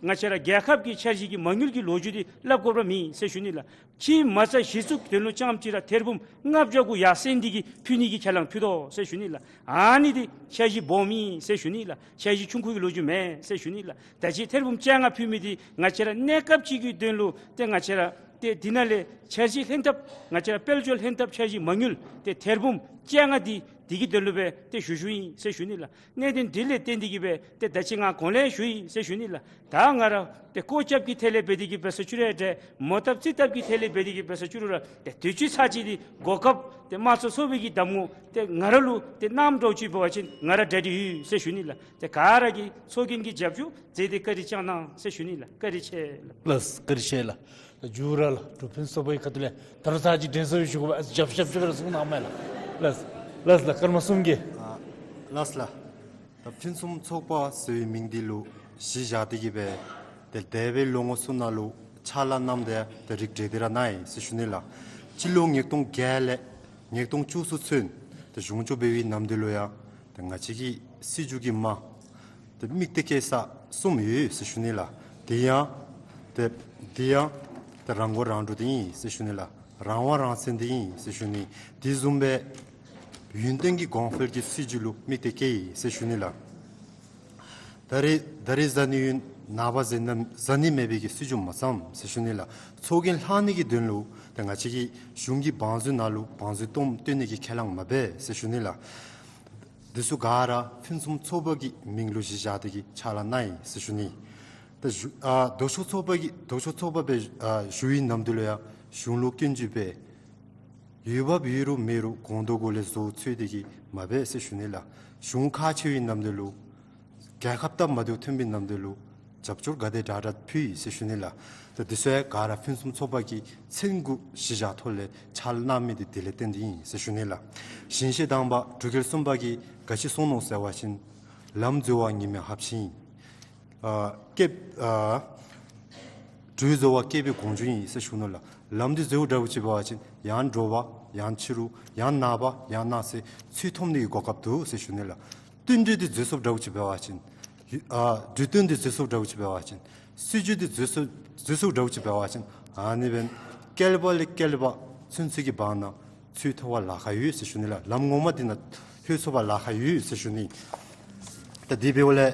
ང་བཅས་ར་རྒྱལ་ཁབ་ཀྱི་འཆར་གཞི་གི་མ་དངུལ་གྱི་ལོ་རྒྱུས་དེ་སླབ་དགོཔ་ར་མེད་ཟེར་ཞུ་ནི་ལགས། ཕྱིའི་མ་རྩ་གཞི་བཙུགས་དོན་ལུ་རྐྱངམ་གཅིག་ར་ཐེར་འབུམ་ལྔ་བརྒྱ་གུ་ཡར་སེང་སྟེ་གིས་ཕུལ་ནི་གི་ཁས་བླངས་ཕུལ་དོ་ཟེར་ཞུ་ནི་ལགས། ཨ་ནི་དེ་འཆར་གཞི་སྦོམ་ཨིན་ཟེར་ཞུ་ནི་ལགས། འཆར་གཞི་ཆུང་ཀུ་གི་ལོ་རྒྱུས་མེན་ཟེར་ཞུ་ནི་ལགས། ད་ཅི་ཐེར་འབུམ་བཅོ་ལྔ་ཕུལ་མི་དེ་ང་བཅས་ར་གནས་སྐབས་ཅིག་གི་དོན་ལུ་ཏེ་ང་བཅས་ར་ཏེ་དེ་ནང་ལས་འཆར་གཞི་ལྷན་ཐབས་ང་བཅས་ར་དཔལ་འབྱོར་ལྷན་ཐབས་འཆར་གཞི་མ་དངུལ་ཏེ་ཐེར་འབུམ་ བཅོ་ལྔ་འདི་དེ་གི་དོན་ལུ་སྦེ་ཏེ་ཞུ་ཞུཝ་ཨིན་ཟེར་ཞུ་ནི་ལགས། གནད་དོན་འདི་ལས་བརྟེན་ཏེ་གིས་སྦེ་ཏེ་ད་ཅི་ང་གོང་ལས་ཞུ་ཡི་ཟེར་ཞུ་ནི་ལགས། ད་ང་ར་ཏེ་སྐོར་རྐྱབ་ཀྱི་ཐད་ལས་འབད་དེ་གིས་འབད་ས་ཅིག་རུང་འདྲ། མོ་བཏབ་རྩིས་བཏབ་ཀྱི་ཐད་ལས་འབད་དེ་གིས་འབད་ས་ཅིག་རུང་ར་ཏེ་དུས་ཅི་ཚར་ཅིག་འདི་གོ་སྐབས་ཏེ་དམངས་གཙོ་ཚོགས་པའི་གི་གདམ་ངོ་ཏེ་ང་ར་ལུ་ཏེ་གནངམ་འདྲཝ་ཅིག་འབད་བ་ཅིན་ང་ར་གྲ་སྒྲིག་ཡོད་ཟེར་ཞུ་ནི་ལགས། ཏེ་ག་ར་གིས་ཚོགས་རྒྱན་གྱི་རྒྱབ་སྐྱོར་མཛད་དེ་བཀའ་དྲིན་བསྐྱང་གནང་ཟེར་ཞུ་ནི་ལགས། བཀའ་དྲིན་ཆེ་ལགས། ལགས་བཀའ་དྲིན་ཆེ་ལགས། མཇུག་ར་ལགས་འབྲུག་ཕུན་སུམ་ཚོགས་པའི་ཁ་ཐུག་ལས་ད་རུང་ཚར་ཅིག་དྲན་གསོ་ཡང་ཞུ་དགོ་པས། རྒྱབ་ཤབ་ཤབ་ར་གསུང་གནང་མས་ལགས། ལགས་ལགས་ལགས་སྐར་མ་གསུམ་གྱིས། ཨ་ལགས་ལགས། ད་ཕུན་སུམ་ཚོགས་པ་ཟེར་བའི་མིང་འདི་ལུ་གཞི་བཞག་སྟེ་གིས་སྦེ་ཏེ་འདས་པའི་ལོ་ངོ་གསུམ་ནང་ལུ་ཕྱག་ལཱ་གནངམ་དེ་ཡང་ཏེ་རིགས་བསྒྲེས་ཏེ་ར་གནང་ཡི་ཟེར་ཞུ་ནི་ལགས། སྤྱི་ལོ་ཉིས་སྟོང་བརྒྱད་ལས་ཉིས་སྟོང་བཅུ་གསུམ་ཚུན་ཏེ་གཞུང་སྐྱོང་འབད་བའི་ནམ་དུས་ལུ་ཡང་ཏེ་ང་བཅས་ཀྱི་སྲིད་བྱུས་ཀྱི་དམག་ཏེ་དམིགས་གཏད་བསྐྱེད་ས་གསུམ་ཡོད་ཟེར་ཞུ་ནི་ལགས། དེ་ཡང་ཏེ་དེ་ཡང་ཏེ་རང་མགོ་རང་འདྲོངས་འདི་ཨིན་ཟེར་ཞུ་ནི་ལགས། རང་དབང་རང་བཙན་འདི་ཨིན་ཟེར་ཞུ་ནི། དེ་བཟུམ་སྦེ་ཡུན་བརྟན་གྱི་གོང་འཕེལ་གྱི་སྲིད་བྱུས་ལུ་དམིགས་གཏད་བསྐྱེད་ཡི་ཟེར་ཞུ་ནི་ལགས། ད་རེས་ད་རེས་བཟའ་ནི་ཡོད་ནངས་པ་བཟའ་ནི་བཟའ་ནི་མེད་པའི་གི་སྲིད་བྱུས་མ་བརྩམ་ཟེར་ཞུ་ནི་ལགས། ཚོགས་རྒྱན་ལྷག་ནི་གི་དོན་ལུ་ཏེ་ང་བཅས་ཀྱིས་གཞུང་གི་བང་མཛོད་ནང་ལུ་བང་མཛོད་སྟོངམ་བཏོན་ནི་གི་ཁས་བླངས་མ་འབད་ཟེར་ཞུ་ནི་ལགས། འདི་ཚུ་ག་ར་ཕུན་སུམ་ཚོགས་པ་གི་མིང་ལུ་གཞི་བཞག་སྟེ་གིས་ཕྱག་ལཱ་གནང་ཡི་ཟེར་ཞུ་ནི། ད་ཞུ་ཨ་ལྡོག་ཕྱོགས་ཚོགས་པ་གི་ལྡོག་ཕྱོགས་ཚོགས་པ་སྦེ་ཨ་ཞུ་བའི་ནམ་དུས་ལུ་ཡང་གཞུང་ལུ་སྐྱོན་བརྗོད་འབད་འོས་འབབ་ཡོད་རུང་མེད་རུང་གོང་དུ་གོང་ལས་བཟོ་ཚུལ་འདི་གིས་མ་འབད་ཟེར་ཞུ་ནི་ལགས། གཞུང་ཁག་ཆེ་བའི་ནམ་དུས་ལུ་རྒྱལ་ཁབ་དང་མ་བསྟུན་མཐུན་པའི་ནམ་དུས་ལུ་རྒྱབ་སྐྱོར་ག་དེ་དྲག་དྲག་ཕུལ་ཡི་ཟེར་ཞུ་ནི་ལགས། ད་འདི་ཚུ་ཡང་ག་ར་ཕུན་སུམ་ཚོགས་པ་གི་མཚན་དགུ་གཞི་བཞག་ཐོག་ལས་ཕྱག་ལཱ་གནང་མི་འདི་དེ་ལས་བརྟེན་ཏེ་ཨིན་ཟེར་ཞུ་ནི་ལགས། ཞིང་གཤེགས་དམ་པ་འབྲུག་རྒྱལ་གསུམ་པ་གིས་ག་ཅི་གསུངས་ནུག་ཟེར་བ་ཅིན་ལམ་འཛོལ་བ་ཉི་མའི་ཧབ་ཆེན་ཨིན། ཨ་སྐེདཔ་ཨ་གྲོས་འཛོལ་བ་སྐེད་པའི་གོང་ཆུང་ཨིན་ཟེར་ཞུ་ནུག་ལགས། ལམ་འདི་འཛོལཝ་འདྲཝ་ཅིག་འབད་བ་ཅིན་ཡང་འདྲོག་པ་ཡང་ཕྱི་རུ་ཡང་ནངས་པ་ཡང་གནངས་ཚེ་ཚུར་འཐོན་ནི་གི་གོ་སྐབས་འདུག་ཟེར་ཞུ་ནི་ལགས། བསྟུན་གྲོས་འདི་འཛོལ་སོངམ་འདྲཝ་ཅིག་འབད་བ་ཅིན་ཨ་གྲོས་བསྟུན་འདི་འཛོལ་སོངམ་འདྲཝ་ཅིག་འབད་བ་ཅིན་སྲིད་བྱུས་འདི་འཛོལ་སོངམ་འཛོལ་སོངམ་འདྲཝ་ཅིག་འབད་བ་ཅིན་ཨ་ནི་འབདན་བསྐལ་པ་ལས་བསྐལ་པ་ཚུན་ཚོད་ཀྱི་བར་ན་ཚུར་འཐོན་པར་ལཱ་ཁག་ཡོད་ཟེར་ཞུ་ནི་ལགས། ལམ་ངོ་མ་འདི་ནང་ལྷོད་ཚུགས་པར་ལཱ་ཁག་ཡོད་ཟེར་ཞུ་ནི། ད་དེ་འབདཝ་ལས་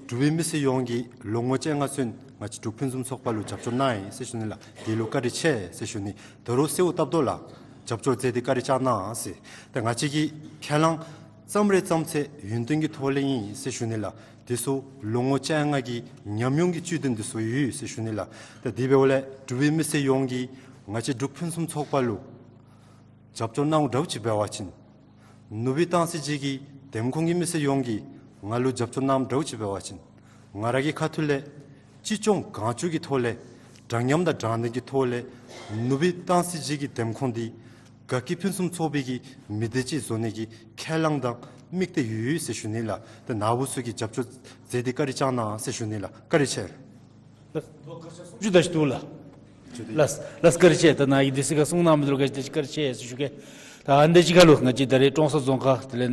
འབྲུག་པའི་མི་སེར་ཡོངས་ཀྱིས་ལོ་ངོ་བཅོ་ལྔ་ཚུན་ང་བཅས་འབྲུག་ཕུན་སུམ་ཚོགས་པ་ལུ་རྒྱབ་སྐྱོར་གནང་ཡི་ཟེར་ཞུ་ནི་ལགས། དེ་ལུ་བཀའ་དྲིན་ཆེ་ཟེར་ཞུ་ནི། ད་རུང་གསོལཝ་བཏབ་དོ་ལགས། རྒྱབ་སྐྱོར་མཛད་དེ་བཀའ་དྲིན་བསྐྱང་གནང་ཟེར། ད་ང་བཅས་ཀྱིས་ཁས་བླངས་བརྩམ་རེ་བརྩམ་ཚེ་ཡུན་བརྟན་གྱི་ཐོག་ལས་ཨིན་ཟེར་ཞུ་ནི་ལགས། དེ་ཚུ་ལོ་ངོ་བཅོ་ལྔ་གི་ཉམས་མྱོང་གི་བཅུད་དོན་འདི་ཚུ་ཡོད་ཟེར་ཞུ་ནི་ལགས། ད་དེ་འབདཝ་ལས་འབྲུག་པའི་མི་སེར་ཡོངས་ཀྱིས་ང་བཅས་འབྲུག་ཕུན་སུམ་ཚོགས་པ་ལུ་རྒྱབ་སྐྱོར་གནངམ་འདྲཝ་ཅིག་འབད་བ་ཅིན་ནུབ་སྦིས་སྟང་སི་ཅིག་གི་འདེམས་ཁོངས་ཀྱི་མི་སེར་ཡོངས་ཀྱིས་ང་ལུ་རྒྱབ་སྐྱོར་གནངམ་འདྲཝ་ཅིག་འབད་བ་ཅིན་ང་ར་གི་ཁ་ཐུག་ལས་ཅི་ལྕོགས་གང་ལྕོགས་ཀྱི་ཐོག་ལས་འདྲ་མཉམ་དང་དྲང་བདེན་གྱི་ཐོག་ལས་ནུབ་སྦིས་སྟང་སི་ཅིག་གི་འདེམས་ཁོངས་འདི་དགའ་སྐྱིད་ཕུན་སུམ་ཚོགས་པའི་གི་མི་སྡེ་ཅིག་བཟོ་ནི་གི་ཁས་བླངས་དང་དམིགས་གཏད་ཡོད་ཟེར་ཞུ་ནི་ལགས། ཏེ་ནཱ་བུ་ཚུ་གིས་རྒྱབ་སྐྱོར་མཛད་དེ་བཀའ་དྲིན་བསྐྱང་གནང་ཟེར་ཞུ་ནི་ལགས། བཀའ་དྲིན་ཆེ། ལགས་སུ་ད་ཅི་འདུག་ལགས། ལགས་ལགས་བཀའ་དྲིན་ཆེ། ད་ནཱ་གིས་དུས་ཚོད་ཁར་གསུང་གནང་མི་འདི་ལུ་ག་ཅི་དེ་ཅིག་བཀའ་དྲིན་ཆེ་ཟེར་ཞུ་གེ། ད་ཨ་ནི་དེ་ཅིག་ཁར་ལུ་ང་བཅས་ད་རེས་ཀྲོང་གསར་རྫོང་ཁག་དེ་ལས་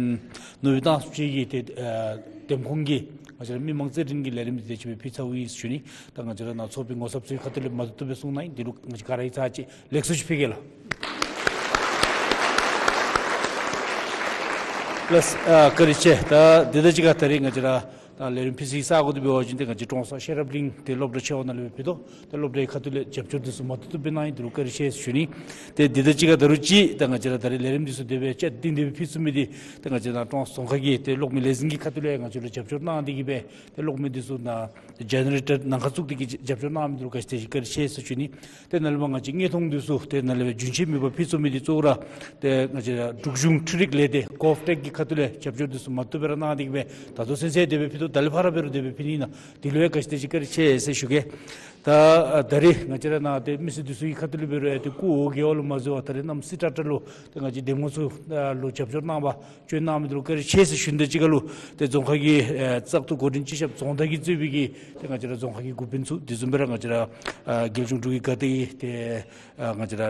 ནུབ་སྦིས་སྟང་སི་ཅིག་གི་ཏེ་ཨ་འདེམས་ཁོངས་ཀྱི་ང་བཅས་ར་མི་མང་རྩེད་འགྲན་གྱི་ལས་རིམ་འདི་དེ་ཅིག་སྦེ་ཕུལ་ཚརཝ་ཨིན་ཟེར་ཞུ་ནི། ད་ང་བཅས་ར་ནཱ་ཚོགས་པའི་ངོ་ཚབ་ཚུ་གི་ཁ་ཐུག་ལས་མ་བཏུབ་བཏུབ་སྦེ་གསུང་གནང་ཡི། དེ་ལུ་ང་བཅས་ག་ར་གིས་ཚར་ཅིག་ལེགས་སོ་ཅིག་ཕུལ་གེ་ལགས། ལགས་ཨ་བཀའ་དྲིན་ཆེ། ད་དེ་དང་གཅིག་ཁར་ད་རེས་ང་བཅས་ར་ད་ལས་རིམ་ཕུལ་སའི་ས་གོ་འདི་འབད་བ་ཅིན་ཏེ་ང་བཅས་ཀྲོང་གསར་ཤེས་རབ་གླིང་ཏེ་སློབ་གྲྭ་ཆེ་བ་ནང་ལས་སྦེ་ཕུལ་དོ། ཏེ་སློབ་གྲྭའི་ཁ་ཐུག་ལས་རྒྱབ་སྐྱོར་འདི་ཚུ་མ་བཏུབ་བཏུབ་སྦེ་གནང་ཡི། དེ་ལུ་བཀའ་དྲིན་ཆེ་ཟེར་ཞུ་ནི། ཏེ་འདི་དང་གཅིག་ཁར་ད་རུང་ཅིག་ད་ང་བཅས་ར་ད་རེས་ལས་རིམ་འདི་ཚུ་དེ་སྦེ་བཅའ་སྒྲིག་དེ་སྦེ་ཕུལ་ཚུགས་མི་འདི་ཏེ་ང་བཅས་ར་ཀྲོང་གསར་རྫོང་ཁག་གི་ཏེ་གློག་མེ་ལས་འཛིན་གྱི་ཁ་ཐུག་ལས་ང་བཅས་ལུ་རྒྱབ་སྐྱོར་གནང་སྟེ་གིས་སྦེ་ཏེ་གློག་མེ་འདི་ཚུ་ནཱ་ཇེ་ནེ་རེ་ཊར་ནང་ཁར་བཙུགས་ཏེ་གིས་རྒྱབ་སྐྱོར་གནང་མི་འདི་ལུ་ག་ཅི་དེ་ཅིག་བཀའ་དྲིན་ཆེ་ཟེར་ཞུ་ནི། ཏེ་ནཱ་ལས་མར་ང་བཅས་དངོས་མཐོང་འདི་ཚུ་ཏེ་ནཱ་ལས་སྦེ་རྒྱུན་ཆད་མེད་པར་ཕུལ་ཚུགས་མི་འདི་གཙོ་བོ་ར་ཏེ་ང་བཅས་ར་འབྲུག་གཞུང་འཕྲུལ་རིག་ལས་སྡེ་ཀོབ་ཊེཀ་གི་ཁ་ཐུག་ལས་རྒྱབ་སྐྱོར་འདི་ཚུ་མ་བཏུབ་སྦེ་ར་གནང་སྟེ་གིས་སྦེ་ད་ལྟོ་ཚུན་ཚོད་དེ་སྦེ་ཕུལ་དོ། ད་ལས་ཕར་འབད་རུང་དེ་སྦེ་ཕུལ་ནི་ཨིན་ན། དེ་ལུ་ཡང་ག་ཅི་དེ་ཅིག་བཀའ་དྲིན་ཆེ་ཟེར་ཞུ་གེ། ད་ཨ་ད་རེས་ང་བཅས་ར་ནཱ་ཏེ་མི་སེར་འདི་ཚུ་གི་ཁ་ཐུག་ལས་འབད་རུང་ཡང་ཏེ་སྐུ་འོ་བརྒྱལ་བ་ལུ་མ་བཟོ་བར་ད་རེས་གནམ་སྲིད་ཏྲག་ཏྲ་ལུ་ཏེ་ང་བཅས་འདེམས་ངོ་ཚུ་ཨ་ལུ་རྒྱབ་སྐྱོར་གནང་བར་བྱོན་གནང་མི་འདི་ལུ་བཀའ་དྲིན་ཆེ་ཟེར་ཞུ་ནི་དང་གཅིག་ཁར་ལུ་ཏེ་རྫོང་ཁག་གི་ཨེ་བཙག་འཐུ་འགོ་འདྲེན་སྤྱི་ཁྱབ་རྫོང་བདག་གིས་གཙོས་པའི་གི་ཏེ་ང་བཅས་ར་རྫོང་ཁག་གི་འགོ་དཔོན་ཚུ་དེ་བཟུམ་སྦེ་ར་ང་བཅས་ར་ཨ་རྒྱལ་གཞུང་འབྲུག་གི་དགའ་དད་ཀྱི་ཏེ་ཨ་ང་བཅས་ར་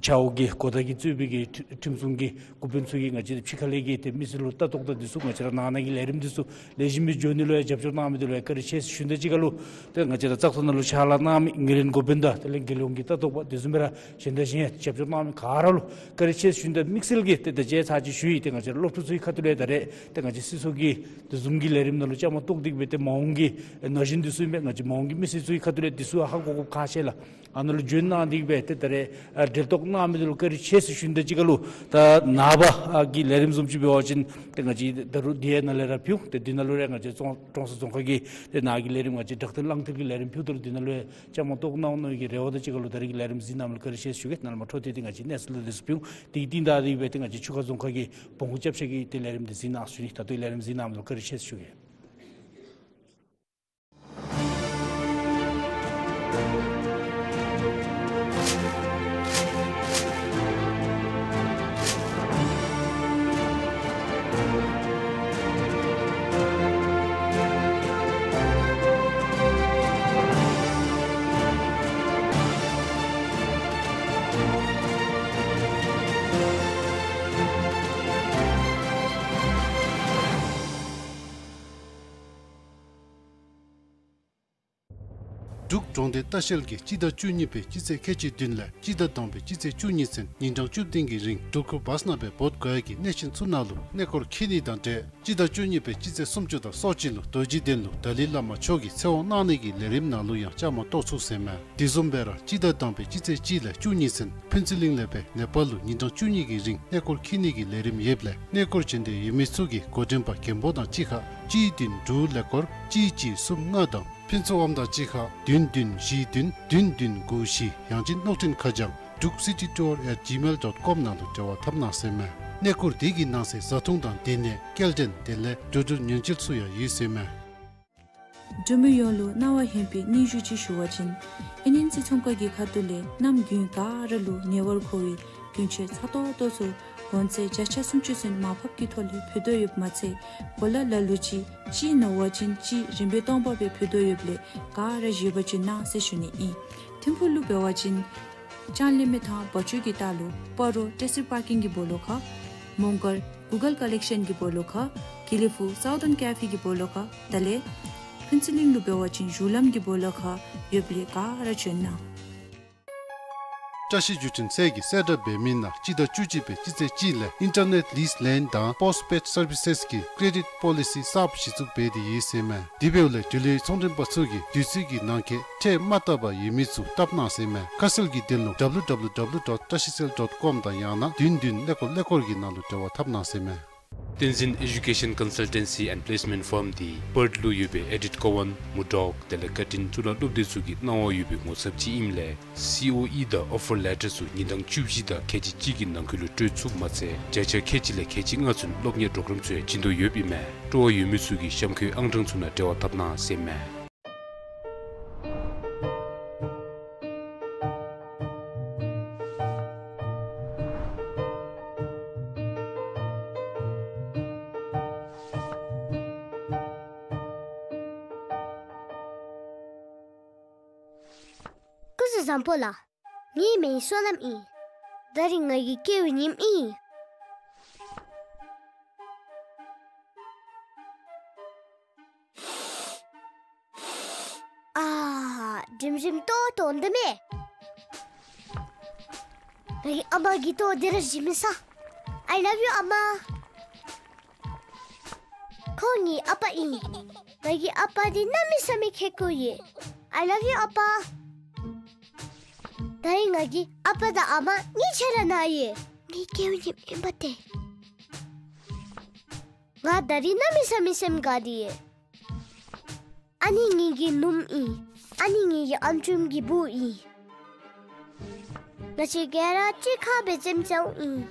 ཆ་འོག་གི་འགོ་བདག་གིས་གཙོས་པའི་གི་ཁྲི་ཁྲིམས་སྲུང་གི་འགོ་དཔོན་ཚུ་གིས་ང་བཅས་ཕྱི་ཁ་ལས་ཀྱི་ཏེ་མི་སེར་ལུ་ལྟ་རྟོག་དང་འདི་ཚུ་ང་བཅས་ར་ནང་ན་གི་ལས་རིམ་འདི་ཚུ་ལེགས་ཤོམ་སྦེ་འགྱོ་ འདི་ལུ་ཡང་རྒྱབ་སྐྱོར་གནང་མི་འདི་ལུ་ཡང་བཀའ་དྲིན་ཆེ་ཟེར་ཞུ་ནི་དང་གཅིག་ཁར་ལུ་ཏེ་ང་བཅས་ར་བཙག་འཐུ་ནང་ལུ་ཕྱག་ལཱ་གནང་མི་ངོས་ལེན་འགོ་དཔོན་དང་དེ་ལས་རྒྱལ་ཡོངས་ཀྱི་ལྟ་རྟོག་པ་དེ་བཟུམ་སྦེ་ར་གཞན་དང་གཞན་ཡང་རྒྱབ་སྐྱོར་གནང་མི་ག་ར་ལུ་བཀའ་དྲིན་ཆེ་ཟེར་ཞུ་ནི་དང་དམིགས་བསལ་གྱིས་ཏེ་ད་ཅི་ཚར་གཅིག་ཞུ་ཡི། ཏེ་ང་བཅས་ར་སློབ་ཕྲུག་ཚུ་གི་ཁ་ཐུག་ལས་ད་རེས་ཏེ་ང་བཅས་སྲིད་ཚོགས་ཀྱི་དེ་བཟུམ་གྱི་ལས་རིམ་ནང་ལུ་བཅའ་མར་གཏོགས་ཏེ་གི་སྦེ་ཏེ་མ་འོངས་ཀྱི་ན་གཞོན་འདི་ཚུ་ཨིན་པས། ང་བཅས་མ་འོངས་ཀྱི་མི་སེར་ཚུ་གི་ཁ་ཐུག་ལས་འདི་ཚུ་ཧ་གོ་དགོཔ་ཁག་ཆེ་ལགས། ཨ་ནཱ་ལུ་བྱོན་གནང་སྟེ་གི་སྦེ་ཏེ་ད་རེས་ཨ་འབྲེལ་གཏོགས་གནང་མི་འདི་ལུ་བཀའ་དྲིན་ཆེ་ཟེར་ཞུ་ནི་དང་གཅིག་ཁར་ལུ་ད་ནངས་པ་ཨ་གི་ལས་རིམ་བཟུམ་ཅིག་འབད་བ་ཅིན་ཏེ་ང་བཅས་ད་རུང་དེ་ཡང་ནཱ་ལས་ར་ཕུལ། ཏེ་འདི་ནང་ལུ་ར་ང་བཅས་ཀྲོང་ཀྲོང་གསར་རྫོང་ཁག་གི་ཏེ་ནཱ་གི་ལས་རིམ་ང་བཅས་དྲག་རྟགས་གླང་མདའ་གི་ལས་རིམ་ཕུལ་ད་རུང་འདི་ནང་ལུ་ཡང་བཅའ་མར་གཏོགས་གནང་ནི་གི་རེ་བ་དང་གཅིག་ཁར་ལུ་ད་རེས་ཀྱི་ལས་རིམ་གཟིགས་གནང་མི་ལུ་བཀའ་དྲིན་ཆེ་ཟེར་ཞུ་གེ། ནཱ་ལས་མར་འཕྲོ་མཐུད་དེ་ང་བཅས་གནས་ཚུལ་ལུ་དེ་ཚུ་ཕུལ། དེ་གི་རྟིང་བདའ་སྟེ་གི་སྦེ་ཏེ་ང་བཅས་ཆུ་ཁ་རྫོང་ཁག་གི་བོང་ཀུ་རྐྱབ་ཆས་ཀྱི་ཏེ་ལས་རིམ་འདི་གཟིགས་གནང་ཟེར་ཞུ་ནི། ད་ལྟོ་ལས་རིམ་གཟིགས་གནང་མི་ལུ་བཀའ་དྲིན་ཆེ་ཟེར་ཞུ་གེ། འབྲུག་གྲོང་སྡེ་ལྟ་བཤལ་གྱིས་སྤྱི་ཟླ་བཅུ་གཉིས་པའི་སྤྱི་ཚེས་ཁལ་གཅིག་བདུན་ལས་སྤྱི་ཟླ་དང་པའི་སྤྱི་ཚེས་བཅུ་གཉིས་ཚུན་ཉིན་གྲངས་བཅུ་བདུན་གྱི་རིང་འགྲུལ་འཁོར་བཱསི་ནང་སྦེ་འབོ་དགོ་ཡ་གི་གནས་ཆེན་ཚུ་ནང་ལུ་གནས་སྐོར་འཁྱིད་ནི་དང་འབྲེལ་སྤྱི་ཟླ་བཅུ་གཉིས་པའི་སྤྱི་ཚེས་སུམ་ཅུ་དང་སོ་གཅིག་ལུ་རྡོ་རྗེ་གདན་ལུ་ཏཱ་ལའི་བླ་མ་མཆོག་གི་ཚེ་དབང་གནང་ནི་གི་ལས་རིམ་ནང་ལུ་ཡང་བཅའ་མར་གཏོགས་ཚུགས་ཟེར་མས། དེ་བཟུམ་སྦེ་ར་སྤྱི་ཟླ་དང་པའི་སྤྱི་ཚེས་གཅིག་ལས་བཅུ་གཉིས་ཚུན་ཕུན་ཚོགས་གླིང་ལས་སྦེ་ནེ་པཱལ་ལུ་ཉིན་གྲངས་བཅུ་གཉིས་ཀྱི་རིང་གནས་སྐོར་འཁྱིད་ནི་གི་ལས་རིམ་ཡོདཔ་ལས་གནས་སྐོར་བྱོན་འདོད་ཡོད་མི་ཚུ་གིས་འགོ་འདྲེན་པ་མགོན་པོ་དང་གཅིག་ཁར་གཅིག་བདུན་དྲུག་ཀླད་ཀོར་གཅིག་གཅིག་གསུམ་ལྔ་དང་ཕུན་ཚོགས་ཨོམ་དང་གཅིག་ཁར་བདུན་བདུན་བཞི་བདུན་བདུན་བདུན་དགུ་བཞི། ཡང་ཅིན་གློག་འཕྲིན་ཁ་བྱང་druk city tour at gmail dot com ནང་དུ་འབྲེལ་བ་འཐབ་གནང་ཟེར་མས། གནས་སྐོར་དེ་གི་ནང་གསེས་བཟའ་འཐུང་དང་སྡོད་གནས་སྐྱེལ་འདྲེན་དེ་ལས་འགྲོ་འགྲུལ་ཉེན་བཅོལ་ཚུ་ཡང་ཡོད་ཟེར་མས། འབྲུག་མི་ཡོངས་ལུ་གནང་བ་ཧན་པའི་སྙན་ཞུ་ཅིག་ཞུ་བ་ཅིན་ཨེན་ཨེན་སི་ཚོང་ཁང་གི་ཁ་ཐུག་ལས་གནམ་དགུན་ག་ར་ལུ་ཉེ་བར་མཁོ་བའི་གྱོན་ཆས་ཚ་ཏོག་ཏོ་ཚུ་གོང་ཚད་བརྒྱ་ཆ་སུམ་ཅུ་ཚུན་མར་ཕབ་ཀྱི་ཐོག་ལས་ཕུལ་དོ་ཡོདཔ་མ་ཚད་གོ་ལ་ལ་ལུ་ཅིག་གཅིག་མནོ་བ་ཅིན་གཅིག་རིན་པའི་སྟོང་པ་སྦེ་ཕུལ་དོ་ཡོདཔ་ལས་ག་ར་བཞེས་པ་ཅིན་གནང་ཟེར་ཞུ་ནི་ཨིན། ཐིམ་ཕུག་ལུ་འབད་བ་ཅིན་ལྕང་གླིང་མི་ཐང་བ་ཅུ་གི་ལྟག་ལུ་སྤ་རོ་ཊེ་སི་པར་ཀིང་གི་སྦོ་ལོགས་ཁར། མོང་སྒར་གུ་གལ་ཀ་ལེག་ཤཱན་གྱི་སྦོ་ལོགས་ཁར། དགེ་ལེགས་ཕུག་སའུ་ཐརན་ཀེ་ཕེ་གི་སྦོ་ལོགས་ཁར། དེ་ལས་ཕུན་ཚོགས་གླིང་ལུ་འབད་བ་ཅིན་གཞུང་ལམ་གྱི་སྦོ་ལོགས་ཁར་ཡོདཔ་ལས་ག་ར་བྱོན་གནང་། བཀྲ་ཤིས་བརྒྱུད་འཕྲིན་ཚད་ཀྱིས་གསལ་བསྒྲགས་འབད་མི་ནང་སྤྱི་ཟླ་བཅུ་གཅིག་པའི་སྤྱི་ཚེས་གཅིག་ལས་ཨིན་ཊར་ནེཊ་ལིསི་ལེན་དང་པོསཊ་པེཌ་སར་བི་སེསི་གི་ཀེ་རེ་ཌིཊ་པོ་ལི་སི་གསརཔ་གཞི་བཙུགས་འབད་དེ་ཡོད་ཟེར་མས། དེ་འབདཝ་ལས་འབྲེལ་ཡོད་ཚོང་མགྲོན་པ་ཚུ་གིས་དུས་ཚོད་ཀྱི་ནང་འཁོད་ཁྲལ་མ་བཏབ་པར་ཡོད་མི་ཚུ་བཏབ་གནང་ཟེར་མས། ཁ་གསལ་གྱི་དོན་ལུ་W W W dot tashicell dot com དང་ཡང་ན་བདུན་བདུན་ཀླད་ཀོར་ཀླད་ཀོར་གྱི་ནང་ལུ་འབྲེལ་བ་འཐབ་གནང་ཟེར་མས། བསྟན་འཛིན་ཨེ་ཌུ་ཀེ་ཤཱན་ཀོན་སལ་ཊེན་སི་ཨེནཌ་པི་ལེསི་མེནཊ་ཕརམ་འདི་པརཐ་ལུ་ཡོད་པའི་ཨེ་ཌིཊ་ཀོ་ཝཱན་མུར་ཌོག་དེ་ལས་ཀར་ཊིན་གཙུག་ལག་སློབ་སྡེ་ཚུ་གི་གནང་བ་ཡོད་པའི་ངོ་ཚབ་ཅིག་ཨིནམ་ལས་སི་ཨོ་ཨི་དང་ཨོ་ཕར་ལེ་ཊར་ཚུ་ཉིན་གྲངས་བཅུ་བཞི་དང་ཁལ་གཅིག་གཅིག་གི་ནང་འཁོད་ལུ་སྤྲོད་ཚུགསཔ་མ་ཚད་བརྒྱ་ཆ་ཁལ་གཅིག་ལས་ཁལ་གཅིག་ལྔ་ཚུན་སློབ་གཉེར་པོརོ་གརམ་ཚུ་ཡང་བྱིན་དོ་ཡོདཔ་ཨིན་མས། སྤྲོ་བ་ཡོད་མི་ཚུ་གིས་གཤམ་འཁོད་ཨང་གྲངས་ཚུ་ནང་འབྲེལ་བ་འཐབ་གནང་ཟེར་མས། སྐུ་གཟུགས་བཟང་པོ་ལགས། ངེའི་མིང་བསོད་ནམས་ཨིན། ད་རིས་ང་གི་སྐྱེ་བའི་ཉིནམ་ཨིན། ཨ་ཧ། འགྲིམ་འགྲིམ་ཏོག་ཏོ་འདི་མས། ངེའི་ཨ་མ་གི་ཏོ་འདི་ར་བཞེས་མི་ས། I love you ཨ་མ། ཁོ་ངེའི་ཨ་པ་ཨིན། ངེའི་ཨ་པ་འདི་གནམ་མེད་ས་མེད་ཁེ་ཀོ་ཡོད། I love you ཨ་པ། ད་རིས་ངེའི་ཨ་པ་དང་ཨ་མ་གཉིས་ཆ་ར་ན་ཡོད། ངེའི་སྐྱེ་བའི་ཉིནམ་ཨིན་པ་ཏེ། ང་ད་རིས་གནམ་མེད་ས་མེད་སེམས་དགའ་སྟེ་ཡོད། ཨ་ནི་ངེའི་ནུམོ་ཨིན། ཨ་ནི་ངེའི་ཨམ་ཅུམ་གྱི་བུ་ཨིན། ང་བཅས་ག་ར་གཅིག་ཁར་སྦེ་འཛོམས་འཛོམསཔ་ཨིན།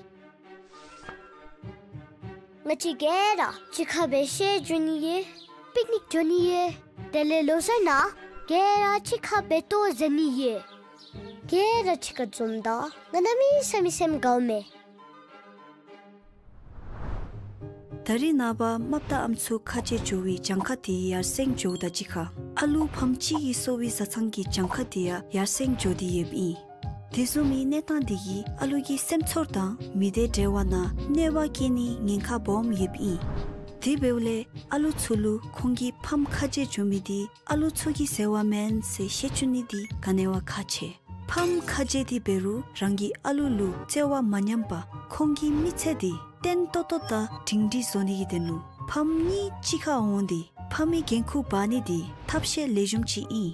ང་བཅས་ག་ར་གཅིག་ཁར་སྦེ་བཤལ་འགྱོ་ནི་ཡོད། པིཀ་ནིཀ་འགྱོ་ནི་ཡོད། དེ་ལས་ལོ་གསར་ནང་ག་ར་གཅིག་ཁར་སྦེ་ལྟོ་བཟའ་ནི་ཡོད། ག་ར་གཅིག་ཁར་འཛོམས་ད་ང་གནམ་མེད་ས་མེད་སེམས་དགའཝ་མས། ད་རིས་ནངས་པ་རྨགཔ་དང་ཨམ་སྲུ་ཁ་གྱེས་འགྱོ་བའི་གྱངས་ཁ་དེ་ཡར་སེང་འགྱོཝ་དང་གཅིག་ཁར་ཨ་ལུ་ཕམ་གཅིག་གི་གསོ་བའི་བཟའ་ཚང་གི་གྱངས་ཁ་དེ་ཡང་ཡར་སེང་འགྱོ་སྟེ་ཡོདཔ་ཨིན། དེ་བཟུམ་མའི་གནས་སྟངས་དེ་གིས་ཨ་ལུ་གི་སེམས་ཚོར་དང་མི་སྡེ་འབྲེལ་བ་ནང་གནོད་པ་བསྐྱལ་ནིའི་ཉེན་ཁ་སྦོམ་ཡོདཔ་ཨིན། དེ་འབདཝ་ལས་ཨ་ལུ་ཚུ་ལུ་ཁོང་གི་ཕམ་ཁ་རྗེ་འགྱོ་མི་འདི་ཨ་ལུ་ཚུ་གིས་ཟེརཝ་མེན་ཟེར་ཤེས་བཅུག་ནི་འདི་ག་ནི་བ་ཁག་ཆེ། ཕམ་ཁ་རྗེ་འདི་འབད་རུང་རང་གི་ཨ་ལུ་ལུ་བརྩེ་བ་མ་ཉམས་པར་ཁོང་གི་མི་ཚེ་འདི་བརྟན་ཏོག་ཏོ་དང་སྒྲིང་སྒྲིང་བཟོ་ནི་གི་དོན་ལུ་ཕམ་གཉིས་གཅིག་ཁར་འོང་སྟེ་ཕམ་གྱི་འགན་ཁུར་འབག་ནི་འདི་ཐབས་ཤེས་ལེགས་ཤོམ་ཅིག་ཨིན།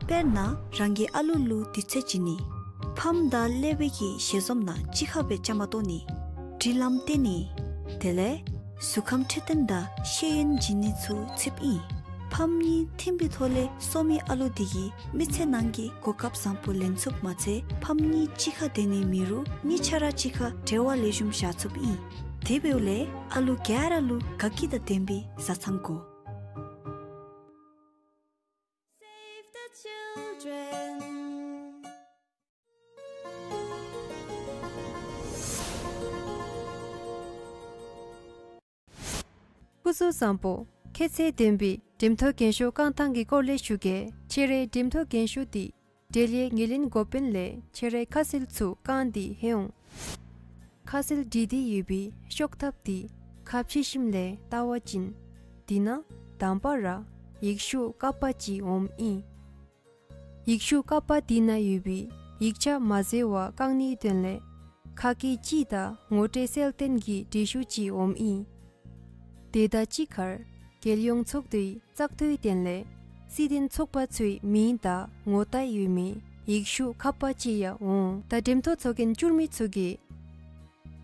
དཔེར་ན་རང་གི་ཨ་ལུ་ལུ་དུས་ཚོད་བྱིན་ནི། ཕམ་དང་ཀླད་པའི་གི་ཞལ་འཛོམས་ནང་གཅིག་ཁར་སྦེ་བཅའ་མར་གཏོགས་ནི། སྒྲིག་ལམ་བསྟན་ནི། དེ་ལས་གཟུགས་ཁམས་འཕྲོད་བསྟེན་དང་ཤེས་ཡོན་བྱིན་ནི་ཚུ་ཚུདཔ་ཨིན། ཕམ་གཉིས་མཐུན་པའི་ཐོག་ལས་གསོ་མི་ཨ་ལུ་འདི་གིས་མི་ཚེ་ནང་གི་གོ་སྐབས་བཟང་པོ་ལེན་ཚུགསཔ་མ་ཚད་ཕམ་གཉིས་གཅིག་ཁར་སྡོད་ནི་མེད་རུང་གཉིས་ཆ་ར་གཅིག་ཁར་འབྲེལ་བ་ལེགས་ཤོམ་བཞག་ཚུགསཔ་ཨིན། དེ་འབདཝ་ལས་ཨ་ལུ་ག་ར་ལུ་དགའ་སྐྱིད་དང་ལྡན་པའི་བཟའ་ཚང་དགོ། Save the children. སྐུ་གཟུགས་བཟང་པོ། ཁྱད་ཚད་ལྡན་པའི་འགྲེམས་ཐོག་རྒན་ཤོས་བསྐང་ཐངས་ཀྱི་སྐོར་ལས་ཞུ་གེ། ཁྱེད་རའི་འགྲེམས་ཐོག་རྒན་ཤོས་འདི་འབྲེལ་ཡོད་ངོས་ལེན་འགོ་དཔོན་ལས་ཁྱེད་རའི་ཁ་གསལ་ཚུ་བསྐང་སྟེ་ལྷོད་འོང་། ཁ་གསལ་བྲིས་ཏེ་ཡོད་པའི་ཤོག་ཐབས་འདི་ཁ་ཕྱེ་ཞིནམ་ལས་བལྟ་བ་ཅིན་འདི་ནང་དང་པ་ར་ཡིག་ཤུགས་ཀ་པ་ཅིག་འོངམ་ཨིན། ཡིག་ཤུགས་ཀ་པ་འདི་ནང་ཡོད་པའི་ཡིག་ཆ་མ་འཛོལ་བར་བཀང་ནིའི་དོན་ལས་ཁ་སྐད་སྤྱི་དང་ངོ་སྤྲོད་གསལ་སྟོན་གྱི་བྲིས་ཤོག་ཅིག་འོངམ་ཨིན། དེ་དང་གཅིག་ཁར་རྒྱལ་ཡོངས་ཚོགས་འདུའི་བཙག་འཐུའི་དོན་ལས་སྲིད་དོན་ཚོགས་པ་ཚུའི་མིང་དང་ངོ་རྟགས་ཡོད་མི་ཡིག་ཤུགས་ཀ་པ་ཅིག་ཡང་འོང་། ད་འགྲེམས་ཐོག་ཚོགས་རྒྱན་བསྒྱུར་མི་ཚུ་གིས་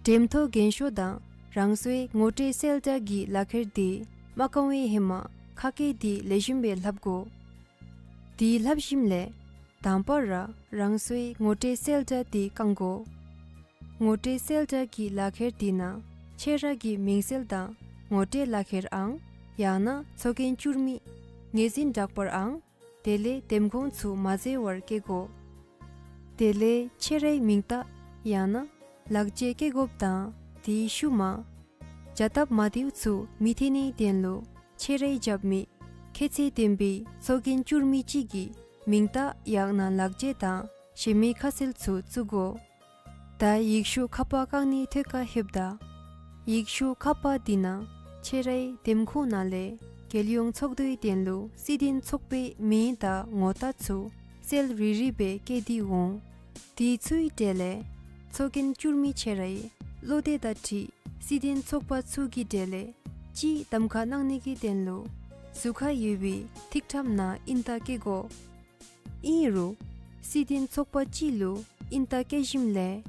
འགྲེམས་ཐོག་རྒན་ཤོས་དང་རང་སོའི་ངོ་སྤྲོད་གསལ་བསྒྲགས་ཀྱི་ལག་ཁྱེར་འདི་མ་བཀང་བའི་ཧེ་མ་ཁ་སྐད་འདི་ལེགས་ཤོམ་སྦེ་ལྷབ་དགོ། དེ་ལྷབ་ཞིནམ་ལས་དང་པ་ར་རང་སོའི་ངོ་སྤྲོད་གསལ་བསྒྲགས་འདི་བཀང་དགོ། ངོ་སྤྲོད་གསལ་བསྒྲགས་ཀྱི་ལག་ཁྱེར་འདི་ནང་ཁྱེད་ར་གི་མིང་གསལ་དང་ངོ་སྤྲོད་ལག་ཁྱེར་ཨང་ཡང་ན་ཚོགས་རྒྱན་བསྒྱུར་མི་ངོས་འཛིན་བསྒྲགས་པར་ཨང་དེ་ལས་འདེམས་ཁོངས་ཚུ་མ་འཛོལ་བར་བཀལ་དགོ། དེ་ལས་ཁྱེད་རའི་མིང་རྟགས་ཡང་ན་ལག་འཁྱེར་བཀལ་དགོཔ་དང་དེའི་ཤུལ་མ་བྱ་སྟབས་མ་བདེཝ་ཚུ་མི་ཐོན་ནིའི་དོན་ལུ་ཁྱེད་རའི་རྒྱབ་མི་ཁྱད་ཚད་ལྡན་པའི་ཚོགས་རྒྱན་བསྒྱུར་མི་གཅིག་གི་མིང་རྟགས་ཡང་ན་ལག་འཁྱེར་དང་གཞན་མི་ཁ་གསལ་ཚུ་བཙུགས་དགོ། ད་ཡིག་ཤུགས་ཀ་པ་བཀང་ནིའི་ཐད་ཁར་ལྷོདཔ་ད་ཡིག་ཤུགས་ཀ་པ་འདི་ནང་ཁྱེད་རའི་འདེམས་ཁོངས་ནང་ལས་རྒྱལ་ཡོངས་ཚོགས་འདུའི་དོན་ལུ་སྲིད་དོན་ཚོགས་པའི་མིང་དང་ངོ་རྟགས་ཚུ་གསལ་རི་རི་སྦེ་བཀོད་དེ་འོང་། དེ་ཚུའི་གྲས་ལས་ཚོགས་རྒྱན་བསྒྱུར་མི་ཁྱེད་རའི་བློ་གཏད་དང་འཁྲིལ་སྲིད་དོན་ཚོགས་པ་ཚུ་གི་གྲས་ལས་གཅིག་གདམ་ཁ་གནང་ནི་གི་དོན་ལུ་ཟུར་ཁར་ཡོད་པའི་ཐིག་ཁྲམ་ནང་ཨིན་རྟགས་བཀོད་དགོ། ཨིན་རུང་སྲིད་དོན་ཚོགས་པ་གཅིག་ལུ་ཨིན་རྟགས་བཀོད་ཞིནམ་ལས་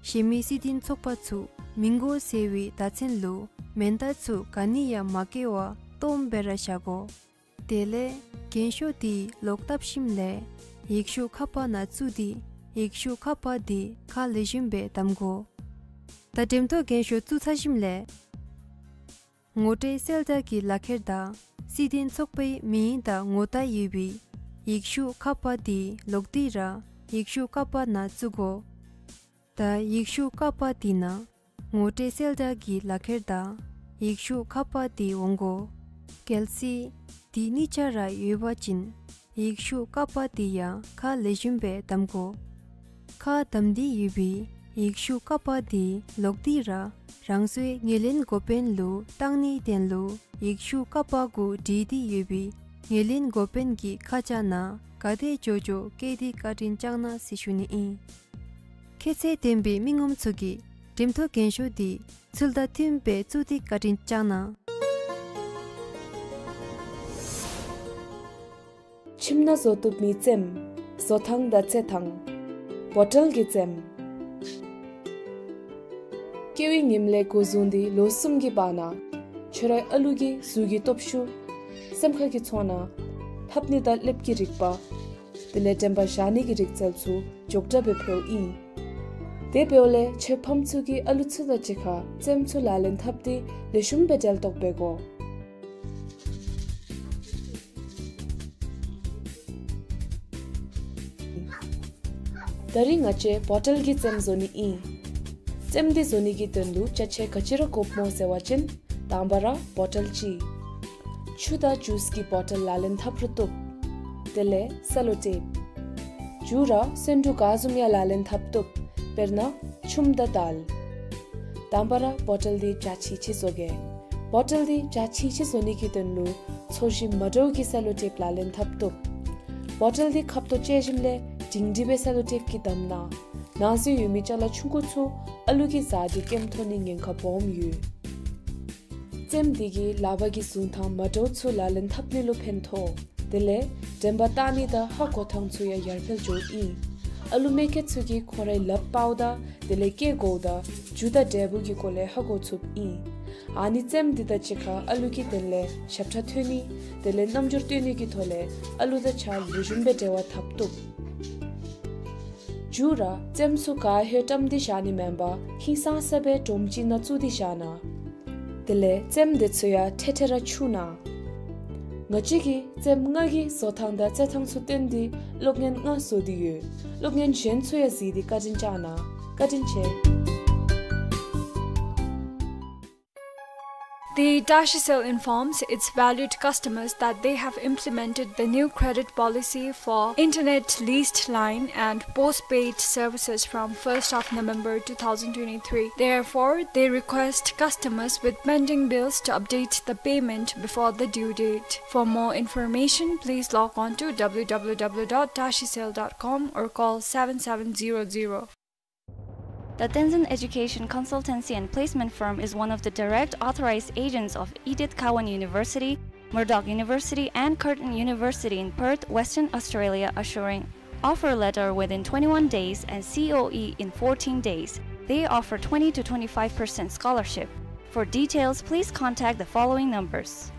གཞན་མི་སྲིད་དོན་ཚོགས་པ་ཚུ་མི་དགོ་ཟེར་བའི་བརྡ་མཚོན་ལུ་མེན་རྟགས་ཚུ་ག་ནི་ཡང་མ་བཀལ་བར་སྟོངམ་སྦེ་ར་བཞག་དགོ། དེ་ལས་རྒན་ཤོས་འདི་ལོག་བཏབ་ཞིནམ་ལས་ཡིག་ཤུགས་ཀ་པ་ནང་བཙུགས་ཏེ་ཡིག་ཤུགས་ཀ་པ་འདི་ཁ་ལེགས་ཤོམ་སྦེ་བསྡམ་དགོ། ད་འགྲེམས་ཐོག་རྒན་ཤོས་བཙུགས་ཚར་ཞིནམ་ལས་ངོ་སྤྲོད་གསལ་བསྒྲགས་ཀྱི་ལག་ཁྱེར་དང་སྲིད་དོན་ཚོགས་པའི་མིང་དང་ངོ་རྟགས་ཡོད་པའི་ཡིག་ཤུགས་ཀ་པ་འདི་ལོག་སྟེ་ར་ཡིག་ཤུགས་ཀ་པ་ནང་བཙུགས་དགོ། ད་ཡིག་ཤུགས་ཀ་པ་འདི་ནང་ངོ་སྤྲོད་གསལ་བསྒྲགས་ཀྱི་ལག་ཁྱེར་དང་ཡིག་ཤུགས་ཀ་པ་འདི་འོང་དགོ། གལ་སྲིད་འདི་གཉིས་ཆ་ར་ཡོད་པ་ཅིན་ཡིག་ཤུགས་ཀ་པ་འདི་ཡང་ཁ་ལེགས་ཤོམ་སྦེ་བསྡམ་དགོ། ཁ་བསྡམས་ཏེ་ཡོད་པའི་ཡིག་ཤུགས་ཀ་པ་འདི་ལོག་སྟེ་ར་རང་སོའི་ངོས་ལེན་འགོ་དཔོན་ལུ་བཏང་ནིའི་དོན་ལུ་ཡིག་ཤུགས་ཀ་པ་གུ་བྲིས་ཏེ་ཡོད་པའི་ངོས་ལེན་འགོ་དཔོན་གྱི་ཁ་བྱང་ནང་ག་དེ་མགྱོགས་མགྱོགས་བཀོད་དེ་བཀའ་དྲིན་བསྐྱང་གནང་ཟེར་ཞུ་ནི་ཨིན། ཁྱད་ཚད་ལྡན་པའི་མི་ངོམ་ཚུ་གིས་འགྲེམས་ཐོག་རྒན་ཤོས་འདི་ཚུལ་དང་མཐུནམ་སྦེ་བཙུགས་ཏེ་བཀའ་དྲིན་བསྐྱང་གནང་། ཁྱིམ་ནང་བཟོ་བཏུབ་མི་རྩེདམོ། བཟོ་ཐངས་དང་རྩེད་ཐངས། བོ་ཊལ་གྱི་རྩེདམོ། སྐྱེ་བའི་ཉིནམ་ལས་འགོ་བཟུང་སྟེ་ལོ་གསུམ་གྱི་བར་ན་ཁྱོད་རའི་ཨ་ལུ་གི་གཟུགས་ཀྱི་སྟོབས་ཤུགས། སེམས་ཁ་གི་ཚོར་སྣང་། ལྷབ་ནི་དང་ལེབ་ཀྱི་རིག་པ། དེ་ལས་དྲན་པ་བཞག་ནི་གི་རིག་རྩལ་ཚུ་མགྱོགས་དྲགས་སྦེ་འཕེལཝ་ཨིན། དེ་འབདཝ་ལས་ཁྱོད་ཕམ་ཚུ་གིས་ཨ་ལུ་ཚུ་དང་གཅིག་ཁར་རྩེདམོ་ཚུ་ལག་ལེན་འཐབ་སྟེ་ལེགས་ཤོམ་སྦེ་འབྲེལ་གཏོགས་འབད་དགོ། ད་རིས་ང་བཅས་བོ་ཊལ་གྱི་རྩེདམོ་བཟོ་ནི་ཨིན། རྩེདམོ་འདི་བཟོ་ནི་གི་དོན་ལུ་ཅ་ཆས་ག་ཅི་ར་དགོཔ་སྨོ་ཟེར་བ་ཅིན་དང་པ་ར་བོ་ཊལ་གཅིག། ཆུ་དང་ཇུས་ཀྱི་བོ་ཊལ་ལག་ལེན་འཐབ་རུང་བཏུབ། དེ་ལས་སེ་ལོ་ཊེབ། མཇུག་ར་སོན་འབྲུ་ག་བཟུམ་ཡང་ལག་ལེན་འཐབ་བཏུབ། དཔེར་ན་ཆུམ་དང་དལ། དང་པ་ར་བོ་ཊལ་འདི་བྱ་ཕྱི་ཕྱི་བཟོ་གེ། བོ་ཊལ་འདི་བྱཱ་ཆིངས་ཆིངས་བཟོ་ནི་གི་དོན་ལུ་ཚོས་གཞི་མ་འདྲཝ་གི་སེ་ལོ་ཊེབ་ལག་ལེན་འཐབ་བཏུབ། བོ་ཊལ་འདི་ཁབ་ཏོ་བཅད་ཞིནམ་ལས་སྒྲིང་སྒྲིང་སྦེ་སེ་ལོ་ཊེབ་ཀྱིས་བསྡམ་གནང་། ནང་གཟིགས་ཡོད་མི་ཅ་ལ་ཆུང་ཀུ་ཚུ་ཨ་ལུ་གི་བཟའ་དུས་སྐེམ་ཐོབ་ནི་ཉེན་ཁ་སྦོམ་ཡོད། རྩེདམོ་འདི་གིས་ལག་པ་གི་བཟུང་ཐངས་མ་འདྲཝ་ཚུ་ལག་ལེན་འཐབ་ནི་ལུ་ཕན་ཐོགས། དེ་ལས་དྲན་པ་བཏང་ནི་དང་ཧ་གོ་ཐངས་ཚུ་ཡང་ཡར་འཕེལ་འགྱོཝ་ཨིན། ཨ་ལུ་མེ་ཁྱེར་ཚུ་གིས་ཁོང་རའི་ལགཔ་པརཝ་ད་དེ་ལས་སྐད་གོཝ་ད་རྒྱུ་དང་འབྲས་བུ་གི་སྐོར་ལས་ཧ་གོ་ཚུགསཔ་ཨིན། ཨ་ནི་རྩེདམོ་འདི་དང་གཅིག་ཁར་ཨ་ལུ་གིས་དེ་ལས་ཞབས་ཁྲ་འཐེན་ནི་དེ་ལས་རྣམ་འགྱུར་སྟོན་ནི་གི་ཐོག་ལས་ཨ་ལུ་དང་བྱཱ་ལེགས་ཤོམ་སྦེ་འབྲེལ་བ་འཐབ་བཏུབ། མཇུག་ར་རྩེདམོ་ཚུ་ག་ཧེ་བཀྲམ་སྟེ་བཞག་ནི་མེན་པར་ཧིང་སངས་ས་སྦེ་སྒྲོམ་ཅིག་ནང་བཙུགས་ཏེ་བཞག་གནང་། དེ་ལས་རྩེདམོ་འདི་ཚུ་ཡང་ཐེ་ཐེ་ར་འཁྱུ་གནང་། ང་བཅས་ཀྱིས་རྩེདམོ་ལྔ་གི་བཟོ་ཐངས་དང་རྩེད་ཐངས་ཚུ་སྟོན་ཏེ་གློག་བརྙན་ལྔ་བཟོ་སྟེ་ཡོད། གློག་བརྙན་གཞན་ཚུ་ཡང་གཟིགས་ཏེ་བཀའ་དྲིན་བསྐྱང་གནང་། བཀའ་དྲིན་ཆེ། The Tashi Cell informs its valued customers that they have implemented the new credit policy for internet leased line and postpaid services from first of November two thousand twenty-three. Therefore, they request customers with pending bills to update the payment before the due date. For more information, please log on to W W W dot tashi cell dot com or call seven seven zero zero. The Tenzin Education Consultancy and Placement Firm is one of the direct authorized agents of Edith Cowan University, Murdoch University, and Curtin University in Perth, Western Australia, assuring offer letter within twenty-one days and C O E in fourteen days. They offer twenty to twenty-five percent scholarship. For details, please contact the following numbers.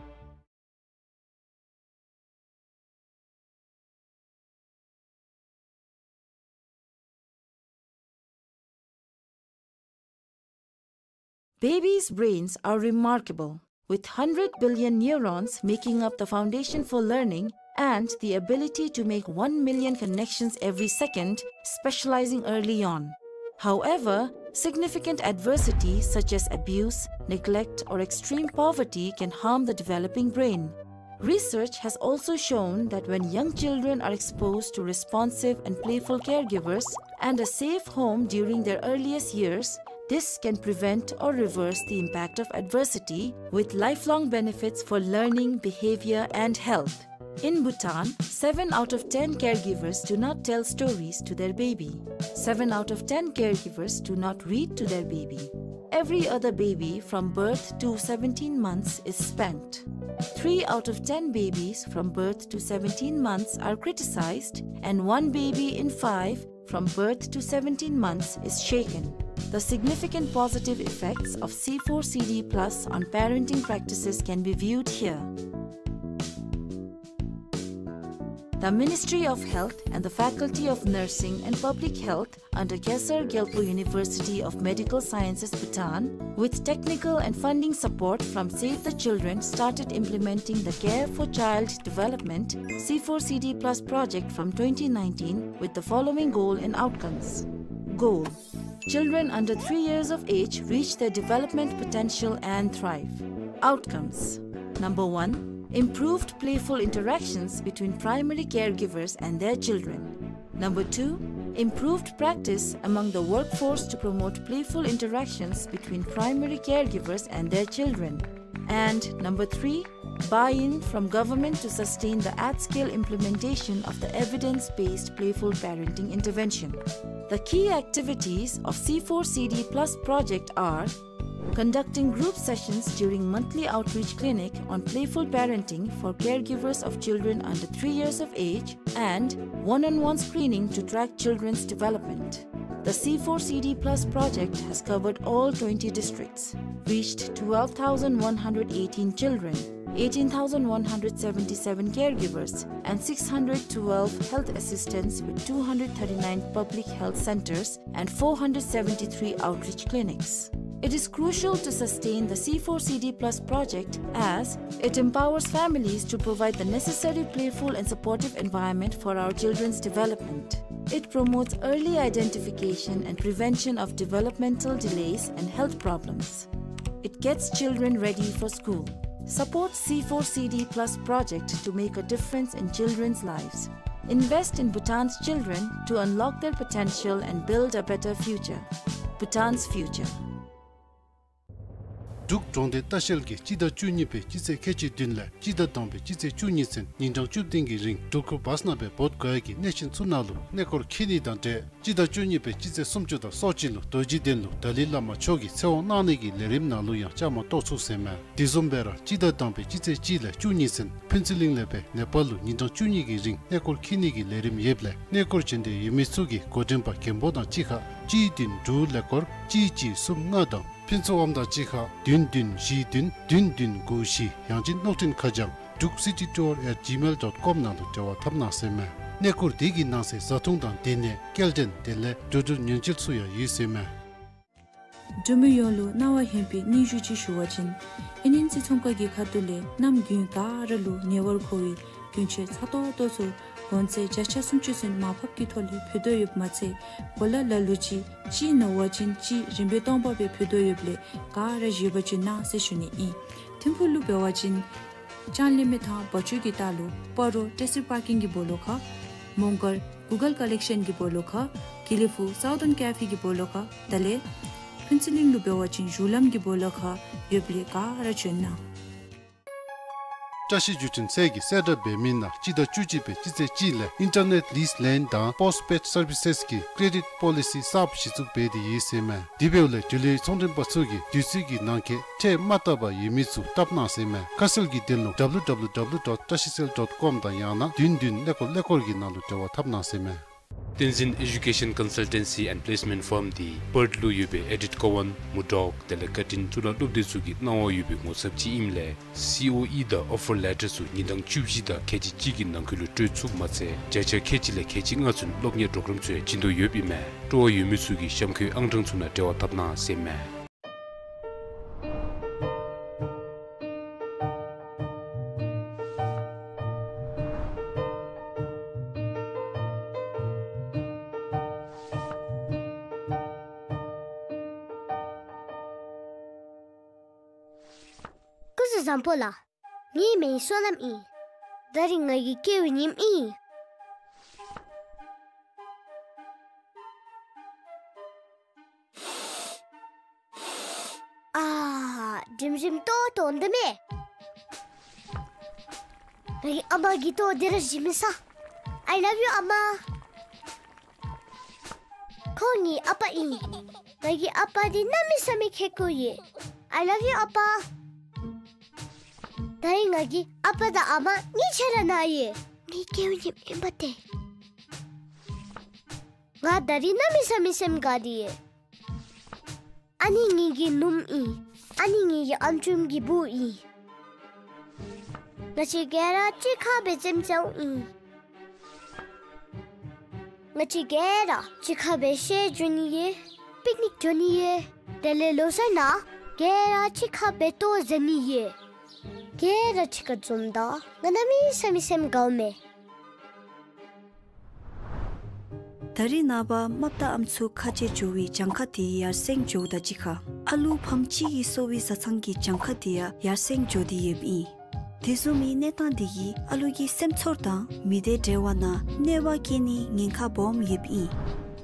Babies' brains are remarkable, with hundred billion neurons making up the foundation for learning and the ability to make one million connections every second, specializing early on. However, significant adversity such as abuse, neglect, or extreme poverty can harm the developing brain. Research has also shown that when young children are exposed to responsive and playful caregivers and a safe home during their earliest years, this can prevent or reverse the impact of adversity, with lifelong benefits for learning, behavior, and health. In Bhutan, seven out of ten caregivers do not tell stories to their baby. Seven out of ten caregivers do not read to their baby. Every other baby from birth to seventeen months is spanked. Three out of ten babies from birth to seventeen months are criticized, and one baby in five from birth to seventeen months is shaken. The significant positive effects of C four C D plus on parenting practices can be viewed here. The Ministry of Health and the Faculty of Nursing and Public Health under Khesar Gyalpo University of Medical Sciences, Bhutan, with technical and funding support from Save the Children, started implementing the Care for Child Development C four C D plus project from twenty nineteen with the following goal and outcomes. Goal: children under three years of age reach their development potential and thrive. Outcomes: number one, improved playful interactions between primary caregivers and their children. Number two, improved practice among the workforce to promote playful interactions between primary caregivers and their children. And number three, buy-in from government to sustain the at-scale implementation of the evidence-based playful parenting intervention. The key activities of C four C D plus project are conducting group sessions during monthly outreach clinic on playful parenting for caregivers of children under three years of age and one-on-one screening to track children's development. The C four C D plus project has covered all twenty districts, reached twelve thousand one hundred eighteen children, eighteen thousand one hundred seventy-seven caregivers, and six hundred twelve health assistants with two hundred thirty-nine public health centers and four hundred seventy-three outreach clinics. It is crucial to sustain the C four C D plus project as it empowers families to provide the necessary playful and supportive environment for our children's development. It promotes early identification and prevention of developmental delays and health problems. It gets children ready for school. Support C four C D plus project to make a difference in children's lives. Invest in Bhutan's children to unlock their potential and build a better future. Bhutan's future. འབྲུག་གྲོང་སྡེ་ལྟ་བཤལ་གྱིས་སྤྱི་ཟླ་བཅུ་གཉིས་པའི་སྤྱི་ཚེས་ཁལ་གཅིག་བདུན་ལས་སྤྱི་ཟླ་དང་པའི་སྤྱི་ཚེས་བཅུ་གཉིས་ཚུན་ཉིན་གྲངས་བཅུ་བདུན་གྱི་རིང་འགྲུལ་འཁོར་བཱསི་ནང་སྦེ་འབོ་དགོ་ཡ་གི་གནས་ཆེན་ཚུ་ནང་ལུ་གནས་སྐོར་འཁྱིད་ནི་དང་འབྲེལ་སྤྱི་ཟླ་བཅུ་གཉིས་པའི་སྤྱི་ཚེས་སུམ་ཅུ་དང་སོ་གཅིག་ལུ་རྡོ་རྗེ་གདན་ལུ་ཏཱ་ལའི་བླ་མ་མཆོག་གིས་ཚེ་དབང་གནང་ནི་གི་ལས་རིམ་ནང་ལུ་ཡང་བཅའ་མར་གཏོགས་ཚུགས་ཟེར་མས། དེ་བཟུམ་སྦེ་ར་སྤྱི་ཟླ་དང་པའི་སྤྱི་ཚེས་གཅིག་ལས་བཅུ་གཉིས་ཚུན་ཕུན་ཚོགས་གླིང་ལས་སྦེ་ནེ་པཱལ་ལུ་ཉིན་གྲངས་བཅུ་གཉིས་ཀྱི་རིང་གནས་སྐོར་འཁྱིད་ནི་གི་ལས་རིམ་ཡོདཔ་ལས་གནས་སྐོར་བྱོན་འདོད་ཡོད་མི་ཚུ་གིས་འགོ་འདྲེན་པ་མགོན་པོ་དང་གཅིག་ཁར་གཅིག་བདུན་དྲུག་ཀླད་ཀོར་གཅིག་གཅིག་གསུམ་ལྔ་དང་ཕུན་ཚོགས་དབང་དང་གཅིག་ཁར་བདུན་བདུན་བཞི་བདུན་བདུན་བདུན་དགུ་བཞི་ཡང་ཅིན་གློག་འཕྲིན་ཁ་བྱང་druk city tour at gmail dot com ནང་དུ་འབྲེལ་བ་འཐབ་གནང་ཟེར་མས། གནས་སྐོར་དེ་གི་ནང་གསེས་བཟའ་འཐུང་དང་སྡོད་གནས་སྐྱེལ་འདྲེན་དེ་ལས་འགྲོ་འགྲུལ་ཉེན་བཅོལ་ཚུ་ཡང་ཡོད་ཟེར་མས། འབྲུག་མི་ཡོངས་ལུ་གནང་བ་ཧན་པའི་སྙན་ཞུ་ཅིག་ཞུ་བ་ཅིན་ཨེན་ཨེན་སི་ཚོང་ཁང་གི་ཁ་ཐུག་ལས་གནམ་དགུན་ག་ར་ལུ་ཉེ་བར་མཁོ་བའི་གྱོན་ཆས་ཚ་ཏོག་ཏོ་ཚུ་གོང་ཚད་བརྒྱ་ཆ་སུམ་ཅུ་ཚུན་མར་ཕབ་ཀྱི་ཐོག་ལས་ཕུལ་དོ་ཡོདཔ་མ་ཚད་གོ་ལ་ལ་ལུ་ཅིག་གཅིག་ནོར་བ་ཅིན་གཅིག་རིན་པའི་སྟོང་པ་སྦེ་ཕུལ་དོ་ཡོདཔ་ལས་ག་ར་བཞེས་པ་ཅིན་གནང་ཟེར་ཞུ་ནི་ཨིན། ཐིམ་ཕུག་ལུ་འབད་བ་ཅིན་ལྕང་གླིང་མི་ཐང་བ་ཅུ་གི་ལྟག་ལུ་སྤ་རོ་ཊེ་སི་པར་ཀིང་གི་སྦོ་ལོགས་ཁར་མོང་སྒར་གུ་གལ་ཀ་ལེག་ཤཱན་གི་སྦོ་ལོགས་ཁར་དགེ་ལེགས་ཕུག་སའུ་ཐརན་ཀེ་ཕེ་གི་སྦོ་ལོགས་ཁར་དེ་ལས་ཕུན་ཚོགས་གླིང་ལུ་འབད་བ་ཅིན་གཞུང་ལམ་གྱི་སྦོ་ལོགས་ཁར་ཡོདཔ་ལས་ག་ར་བྱོན་གནང་། བཀྲ་ཤིས་བརྒྱུད་འཕྲིན་ཚད་ཀྱིས་གསལ་བསྒྲགས་འབད་མི་ནང་སྤྱི་ཟླ་བཅུ་གཅིག་པའི་སྤྱི་ཚེས་གཅིག་ལས་ཨིན་ཊར་ནེཊ་ལིསི་ལེན་དང་པོསཊ་པེཌ་སར་བི་སེསི་གི་ཀེ་རེ་ཌིཊ་པོ་ལི་སི་གསརཔ་གཞི་བཙུགས་འབད་དེ་ཡོད་ཟེར་མས། དེ་འབདཝ་ལས་འབྲེལ་ཡོད་ཚོང་མགྲོན་པ་ཚུ་གིས་དུས་ཚོད་ཀྱི་ནང་འཁོད་ཁྲལ་མ་བཏབ་པར་ཡོད་མི་ཚུ་བཏབ་གནང་ཟེར་མས། ཁ་གསལ་གྱི་དོན་ལུ་W W W dot tashicell dot com དང་ཡང་ན་བདུན་བདུན་legal legal གི་ནང་ལུ་འབྲེལ་བ་འཐབ་གནང་ཟེར་མས། བསྟན་འཛིན་ཨེ་ཌུ་ཀེ་ཤཱན་ཀོན་སལ་ཊེན་སི་ཨེནཌ་པི་ལེསི་མེནཊ་ཕརམ་འདི་པརཐ་ལུ་ཡོད་པའི་ཨེ་ཌིཊ་ཀོ་ཝཱན་མུར་ཌོག་དེ་ལས་ཀར་ཊིན་གཙུག་ལག་སློབ་སྡེ་ཚུ་གིས་གནང་བ་ཡོད་པའི་ངོ་ཚབ་ཅིག་ཨིནམ་ལས་སི་ཨོ་ཨི་དང་ཨོ་ཕར་ལེ་ཊར་ཚུ་ཉིན་གྲངས་བཅུ་བཞི་དང་ཁལ་གཅིག་གཅིག་གི་ནང་འཁོད་ལུ་སྤྲོད་ཚུགསཔ་མ་ཚད་བརྒྱ་ཆ་ཁལ་གཅིག་ལས་ཁལ་གཅིག་ལྔ་ཚུན་སློབ་གཉེར་པོརོ་གརམ་ཚུ་ཡང་བྱིན་དོ་ཡོདཔ་ཨིན་མས། སྤྲོ་བ་ཡོད་མི་ཚུ་གིས་གཤམ་འཁོད་ཨང་གྲངས་ཚུ་ནང་འབྲེལ་བ་འཐབ་གནང་ཟེར་མས། སྐུ་གཟུགས་བཟང་པོ་ལགས། ངེའི་མིང་བསོད་ནམས་ཨིན། ད་རིས་ང་གི་སྐྱེ་བའི་ཉིནམ་ཨིན། ཨ་ཧ། འགྲིམ་འགྲིམ་ཏོག་ཏོ་འདི་མས། ངེའི་ཨ་མ་གི་ཏོ་འདི་ར་བཞེས་མི་ས། I love you ཨ་མ། ཁོང་ངེའི་ཨ་པ་ཨིན། ངེའི་ཨ་པ་འདི་གནམ་མེད་ས་མེད་ཁེ་ཀོ་ཡོད། I love you ཨ་པ། ད་རིས་ངེའི་ཨ་པ་དང་ཨ་མ་གཉིས་ཆ་ར་ན་ཡོད། ངེའི་སྐྱེ་བའི་ཉིནམ་ཨིན་པ་ཏེ། ང་ད་རིས་གནམ་མེད་ས་མེད་སེམས་དགའ་སྟེ་ཡོད། ཨ་ནི་ངེའི་ནུམོ་ཨིན། ཨ་ནི་ངེའི་ཨམ་ཅུང་གི་བུ་ཨིན། ང་བཅས་ག་ར་གཅིག་ཁར་སྦེ་འཛོམས་འཛོམསམ་ཨིན། ང་བཅས་ག་ར་གཅིག་ཁར་སྦེ་བཤལ་འགྱོ་ནི་ཡོད། པིཀ་ནིཀ་འགྱོ་ནི་ཡོད། དེ་ལས་ལོ་གསར་ནང་ག་ར་གཅིག་ཁར་སྦེ་ལྟོ་བཟའ་ནི་ཡོད། ག་ར་གཅིག་ཁར་འཛོམས་ད་ང་གནམ་མེད་ས་མེད་སེམས་དགའཝ་མས། ད་རིས་ནངས་པ་རྨགཔ་དང་ཨམ་སྲུ་ཁ་རྗེ་འགྱོ་བའི་གྱངས་ཁ་དེ་ཡར་སེང་འགྱོཝ་དང་གཅིག་ཁར་ཨ་ལུ་ཕམ་གཅིག་གིས་གསོ་བའི་བཟའ་ཚང་གི་གྱངས་ཁ་དེ་ཡང་ཡར་སེང་འགྱོ་སྟེ་ཡོདཔ་ཨིན། དེ་བཟུམ་མའི་གནས་སྟངས་དེ་གིས་ཨ་ལུ་གི་སེམས་ཚོར་དང་མི་སྡེ་འབྲེལ་བ་ནང་གནོད་པ་བསྐྱལ་ནིའི་ཉེན་ཁ་སྦོམ་ཡོདཔ་ཨིན།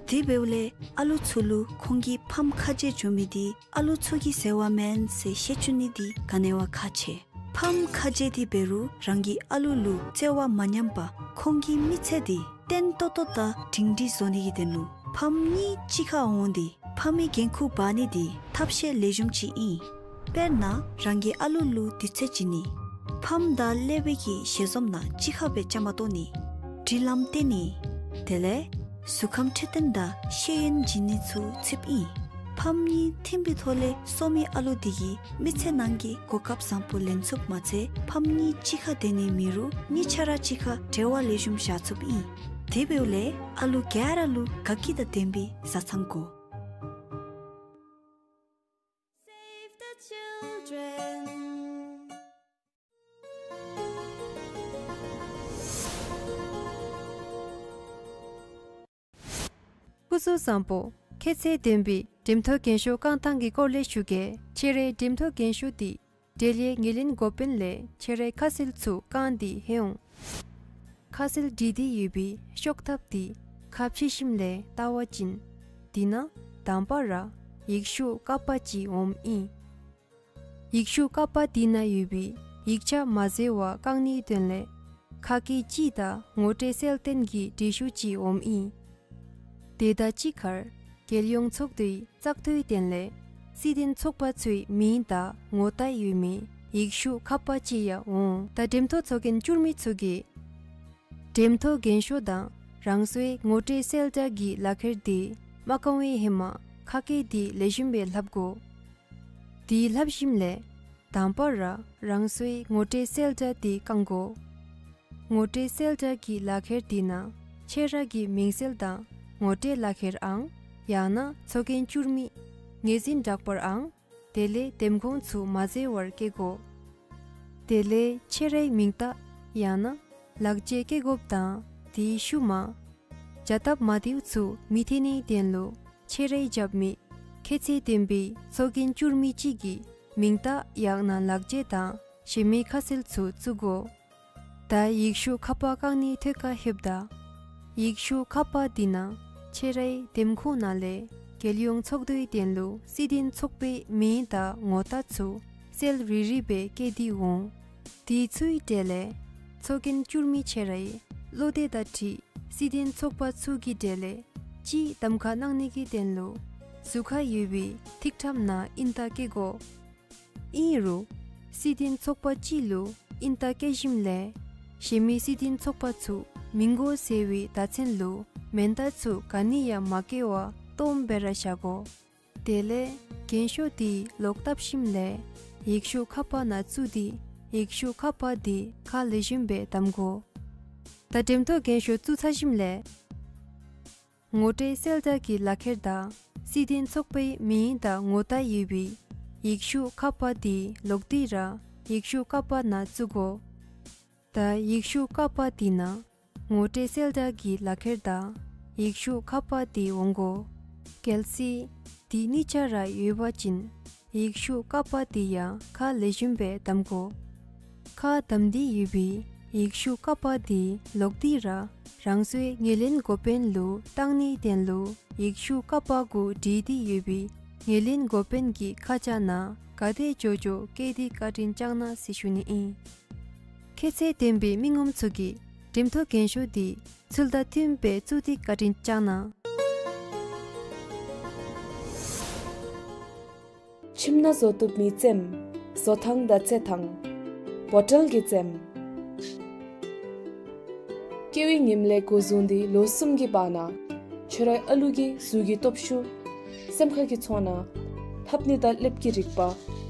དེ་འབདཝ་ལས་ཨ་ལུ་ཚུ་ལུ་ཁོང་གི་ཕམ་ཁ་རྗེ་འགྱོ་མི་དེ་ཨ་ལུ་ཚུ་གི་ཟེར་བ་མེན་ཟེར་ཤེས་བཅུག་ནི་དེ་ག་ནི་བ་ཁག་ཆེ། ཕམ་ཁ་རྗེ་དེ་འབད་རུང་རང་གི་ཨ་ལུ་ལུ་བརྩེ་བ་མ་ཉམས་པར་ཁོང་གི་མི་ཚེ་དེ་བརྟན་ཏོག་ཏོ་དང་སྒྲིང་སྒྲིང་བཟོ་ནི་གི་དོན་ལུ་ཕམ་གཉིས་གཅིག་ཁར་འོང་སྟེ་ཕམ་གྱི་འགན་ཁུར་འབག་ནི་དེ་ཐབས་ཤེས་ལེགས་ཤོམ་ཅིག་ཨིན། དཔེར་ན་རང་གི་ཨ་ལུ་ལུ་དུས་ཚོད་བྱིན་ནི། ཕམ་དང་ཀླད་པའི་གི་ཞལ་འཛོམས་ནང་གཅིག་ཁར་སྦེ་བཅའ་མར་གཏོགས་ནི། སྒྲིག་ལམ་བསྟན་ནི། དེ་ལས་གཟུགས་ཁམས་འཕྲོད་བསྟེན་དང་ཤེས་ཡོན་བྱིན་ནི་ཚུ་ཚུདཔ་ཨིན། ཕམ་གཉིས་མཐུན་པའི་ཐོག་ལས་གསོ་མི་ཨ་ལུ་དེ་གིས་མི་ཚེ་ནང་གི་གོ་སྐབས་བཟང་པོ་ལེན་ཚུགསཔ་མ་ཚད་ཕམ་གཉིས་གཅིག་ཁར་སྡོད་ནི་མེད་རུང་གཉིས་ཆ་ར་གཅིག་ཁར་འབྲེལ་བ་ལེགས་ཤོམ་བཞག་ཚུགསཔ་ཨིན། དེ་འབདཝ་ལས་ཨ་ལུ་ག་ར་ལུ་དགའ་སྐྱིད་དང་ལྡན་པའི་བཟའ་ཚང་དགོ། Save the children. སྐུ་གཟུགས་བཟང་པོ། ཁྱད་ཚད་ལྡན་པའི་འགྲེམས་ཐོག་རྒན་ཤོས་བསྐང་ཐངས་ཀྱི་སྐོར་ལས་ཞུ་གེ། ཁྱོད་རའི་འགྲེམས་ཐོག་རྒན་ཤོས་དེ་འབྲེལ་ཡོད་ངོས་ལེན་འགོ་དཔོན་ལས་ཁྱོད་རའི་ཁ་གསལ་ཚུ་བསྐང་སྟེ་ལྷོད་འོང་། ཁ་གསལ་བྲིས་ཏེ་ཡོད་པའི་ཤོག་ཐབས་དེ་ཁ་ཕྱེ་ཞིནམ་ལས་བལྟ་བ་ཅིན་དེ་ནང་དང་པ་ར་ཡིག་ཤོག་ཀ་པ་ཅིག་འོངམ་ཨིན། ཡིག་ཤུགས་ཀ་པ་དེ་ནང་ཡོད་པའི་ཡིག་ཆ་མ་བཟོ་བར་བཀང་ནིའི་དོན་ལས་ཁ་སྐད་ཅིག་དང་ངོ་སྤྲོད་གསལ་སྟོན་གྱི་འགྲེལ་ཞུ་ཅིག་འོངམ་ཨིན། དེ་དང་གཅིག་ཁར་རྒྱལ་ཡོངས་ཚོགས་འདུའི་བཙག་འཐུའི་དོན་ལས་སྲིད་དོན་ཚོགས་པ་ཚུའི་མིང་དང་ངོ་རྟགས་ཡོད་མི་ཡིག་ཤུགས་ཀ་པ་ཅིག་ཡང་འོང་། ད་འགྲེམ་ཐོག་ཚོགས་རྒྱན་བསྒྱུར་མི་ཚུ་གིས་འགྲེམ་ཐོག་རྒྱན་ཤོག་དང་རང་སོའི་ངོ་སྤྲོད་གསལ་བསྒྲགས་ཀྱི་ལག་ཁྱེར་དེ་མ་བཀང་བའི་ཧེ་མ་ཁ་སྐད་དེ་ལེགས་ཤོམ་སྦེ་ལྷབ་དགོ། དེ་ལྷབ་ཞིནམ་ལས་དང་པ་ར་རང་སོའི་ངོ་སྤྲོད་གསལ་བསྒྲགས་དེ་བཀང་དགོ། ངོ་སྤྲོད་གསལ་བསྒྲགས་ཀྱི་ལག་ཁྱེར་དེ་ནང་ཁྱེད་རའི་མིང་གསལ་དང་ངོ་སྤྲོད་ལག་ཁྱེར་ཨང་ཡང་ན་ཚོགས་རྒྱན་བསྒྱུར་མི་ངོས་འཛིན་བསྒྲགས་པར་ཨང་དེ་ལས་འདེམས་ཁོངས་ཚུ་མ་བཟོ་བར་བཀལ་དགོ། དེ་ལས་ཁྱེད་རའི་མིང་རྟགས་ཡང་ན་ལག་འཁྱེར་བཀལ་དགོཔ་དང་དེའི་ཤུལ་མ་བྱ་སྟབས་མ་བདེཝ་ཚུ་མི་ཐོན་ནིའི་དོན་ལུ་ཁྱེད་རའི་རྒྱབ་མི་ཁྱད་ཚད་ལྡན་པའི་ཚོགས་རྒྱན་བསྒྱུར་མི་ཅིག་གི་མིང་རྟགས་ཡང་ན་ལག་འཁྱེར་དང་གཞན་མི་ཁ་གསལ་ཚུ་བཙུགས་དགོ། ད་ཡིག་ཤུགས་ཀ་པ་བཀང་ནིའི་ཐོག་ཁར་ལྷོདཔ་ད་ཡིག་ཤུགས་ཀ་པ་དེ་ནང་ཁྱེད་རའི་འདེམས་ཁོངས་ནང་ལས་རྒྱལ་ཡོངས་ཚོགས་འདུའི་དོན་ལུ་སྲིད་དོན་ཚོགས་པའི་མིང་དང་ངོ་རྟགས་ཚུ་གསལ་རི་རི་སྦེ་བཀོད་དེ་འོང་། དེ་ཚུའི་གྲས་ལས་ཚོགས་རྒྱན་བསྒྱུར་མི་ཁྱེད་རའི་བློ་འདོད་དང་འཁྲིལ་སྲིད་དོན་ཚོགས་པ་ཚུ་གི་གྲས་ལས་གཅིག་གདམ་ཁ་གནང་ནི་གི་དོན་ལུ་ཟུར་ཁར་ཡོད་པའི་ཐིག་ཁྲམ་ནང་ཨིན་རྟགས་བཀོད་དགོ། ཨིན་རུང་སྲིད་དོན་ཚོགས་པ་གཅིག་ལུ་ཨིན་རྟགས་བཀོད་ཞིནམ་ལས་གཞན་མི་སྲིད་དོན་ཚོགས་པ་ཚུ་མི་དགོ་ཟེར་བའི་བརྡ་མཚོན་ལུ་མེན་རྟགས་ཚུ་ག་ནི་ཡང་མ་བཀོད་པར་སྟོངམ་སྦེ་ར་བཞག་དགོ། དེ་ལས་རྒྱན་ཤོག་དེ་ལོག་བཏབ་ཞིནམ་ལས་ཡིག་ཤུགས་ཀ་པ་ནང་བཙུགས་ཏེ་ཡིག་ཤུགས་ཀ་པ་དེ་ཁ་ལེགས་ཤོམ་སྦེ་བསྡམ་དགོ། ད་འགྲེམ་ཐོག་རྒྱན་ཤོག་བཙུགས་ཚར་ཞིནམ་ལས་ངོ་སྤྲོད་གསལ་བསྒྲགས་ཀྱི་ལག་ཁྱེར་དང་སྲིད་དོན་ཚོགས་པའི་མིང་དང་ངོ་རྟགས་ཡོད་པའི་ཡིག་ཤུགས་ཀ་པ་དེ་ལོག་སྟེ་ར་ཡིག་ཤུགས་ཀ་པ་ནང་བཙུགས་དགོ། ད་ཡིག་ཤུགས་ཀ་པ་དེ་ནང་ངོ་སྤྲོད་གསལ་བསྒྲགས་ཀྱི་ལག་ཁྱེར་དང་ཡིག་ཤུགས་ཀ་པ་དེ་འོང་དགོ། གལ་སྲིད་དེ་གཉིས་ཆ་ར་ཡོད་པ་ཅིན་ཡིག་ཤུགས་ཀ་པ་དེ་ཡང་ཁ་ལེགས་ཤོམ་སྦེ་བསྡམ་དགོ། ཁ་བསྡམས་ཏེ་ཡོད་པའི་ཡིག་ཤུགས་ཀ་པ་དེ་ལོག་སྟེ་ར་རང་སོའི་ངོས་ལེན་འགོ་དཔོན་ལུ་བཏང་ནིའི་དོན་ལུ་ཡིག་ཤུགས་ཀ་པ་གུ་བྲིས་ཏེ་ཡོད་པའི་ངོས་ལེན་འགོ་དཔོན་གྱི་ཁ་བྱང་ནང་ག་དེ་འགྱོ་འགྱོ་བཀོད་དེ་བཀའ་དྲིན་བསྐྱང་གནང་ཟེར་ཞུ་ནི་ཨིན། ཁྱད་ཚད་ལྡན་པའི་མི་ངོམ་ཚུ་གིས་འགྲེམ་ཐོག་རྒྱན་ཤོག་དེ་ཚུལ་དང་མཐུནམ་སྦེ་བཙུགས་ཏེ་བཀའ་དྲིན་བསྐྱང་གནང་། ཁྱིམ་ནང་བཟོ་བཏུབ་མི་རྩེདམོ། བཟོ་ཐངས་དང་རྩེད་ཐངས། བོ་ཊལ་གྱི་རྩེདམོ། སྐྱེ་བའི་ཉིནམ་ལས་འགོ་བཟུང་སྟེ་ལོ་གསུམ་གྱི་བར་ན་ཁྱོད་རའི་ཨ་ལུ་གི་གཟུགས་ཀྱི་སྟོབས་ཤུགས། སེམས་ཁ་གི་ཚོར་སྣང་། ལྷབ་ནི་དང་ལེབ་ཀྱི་རིག་པ།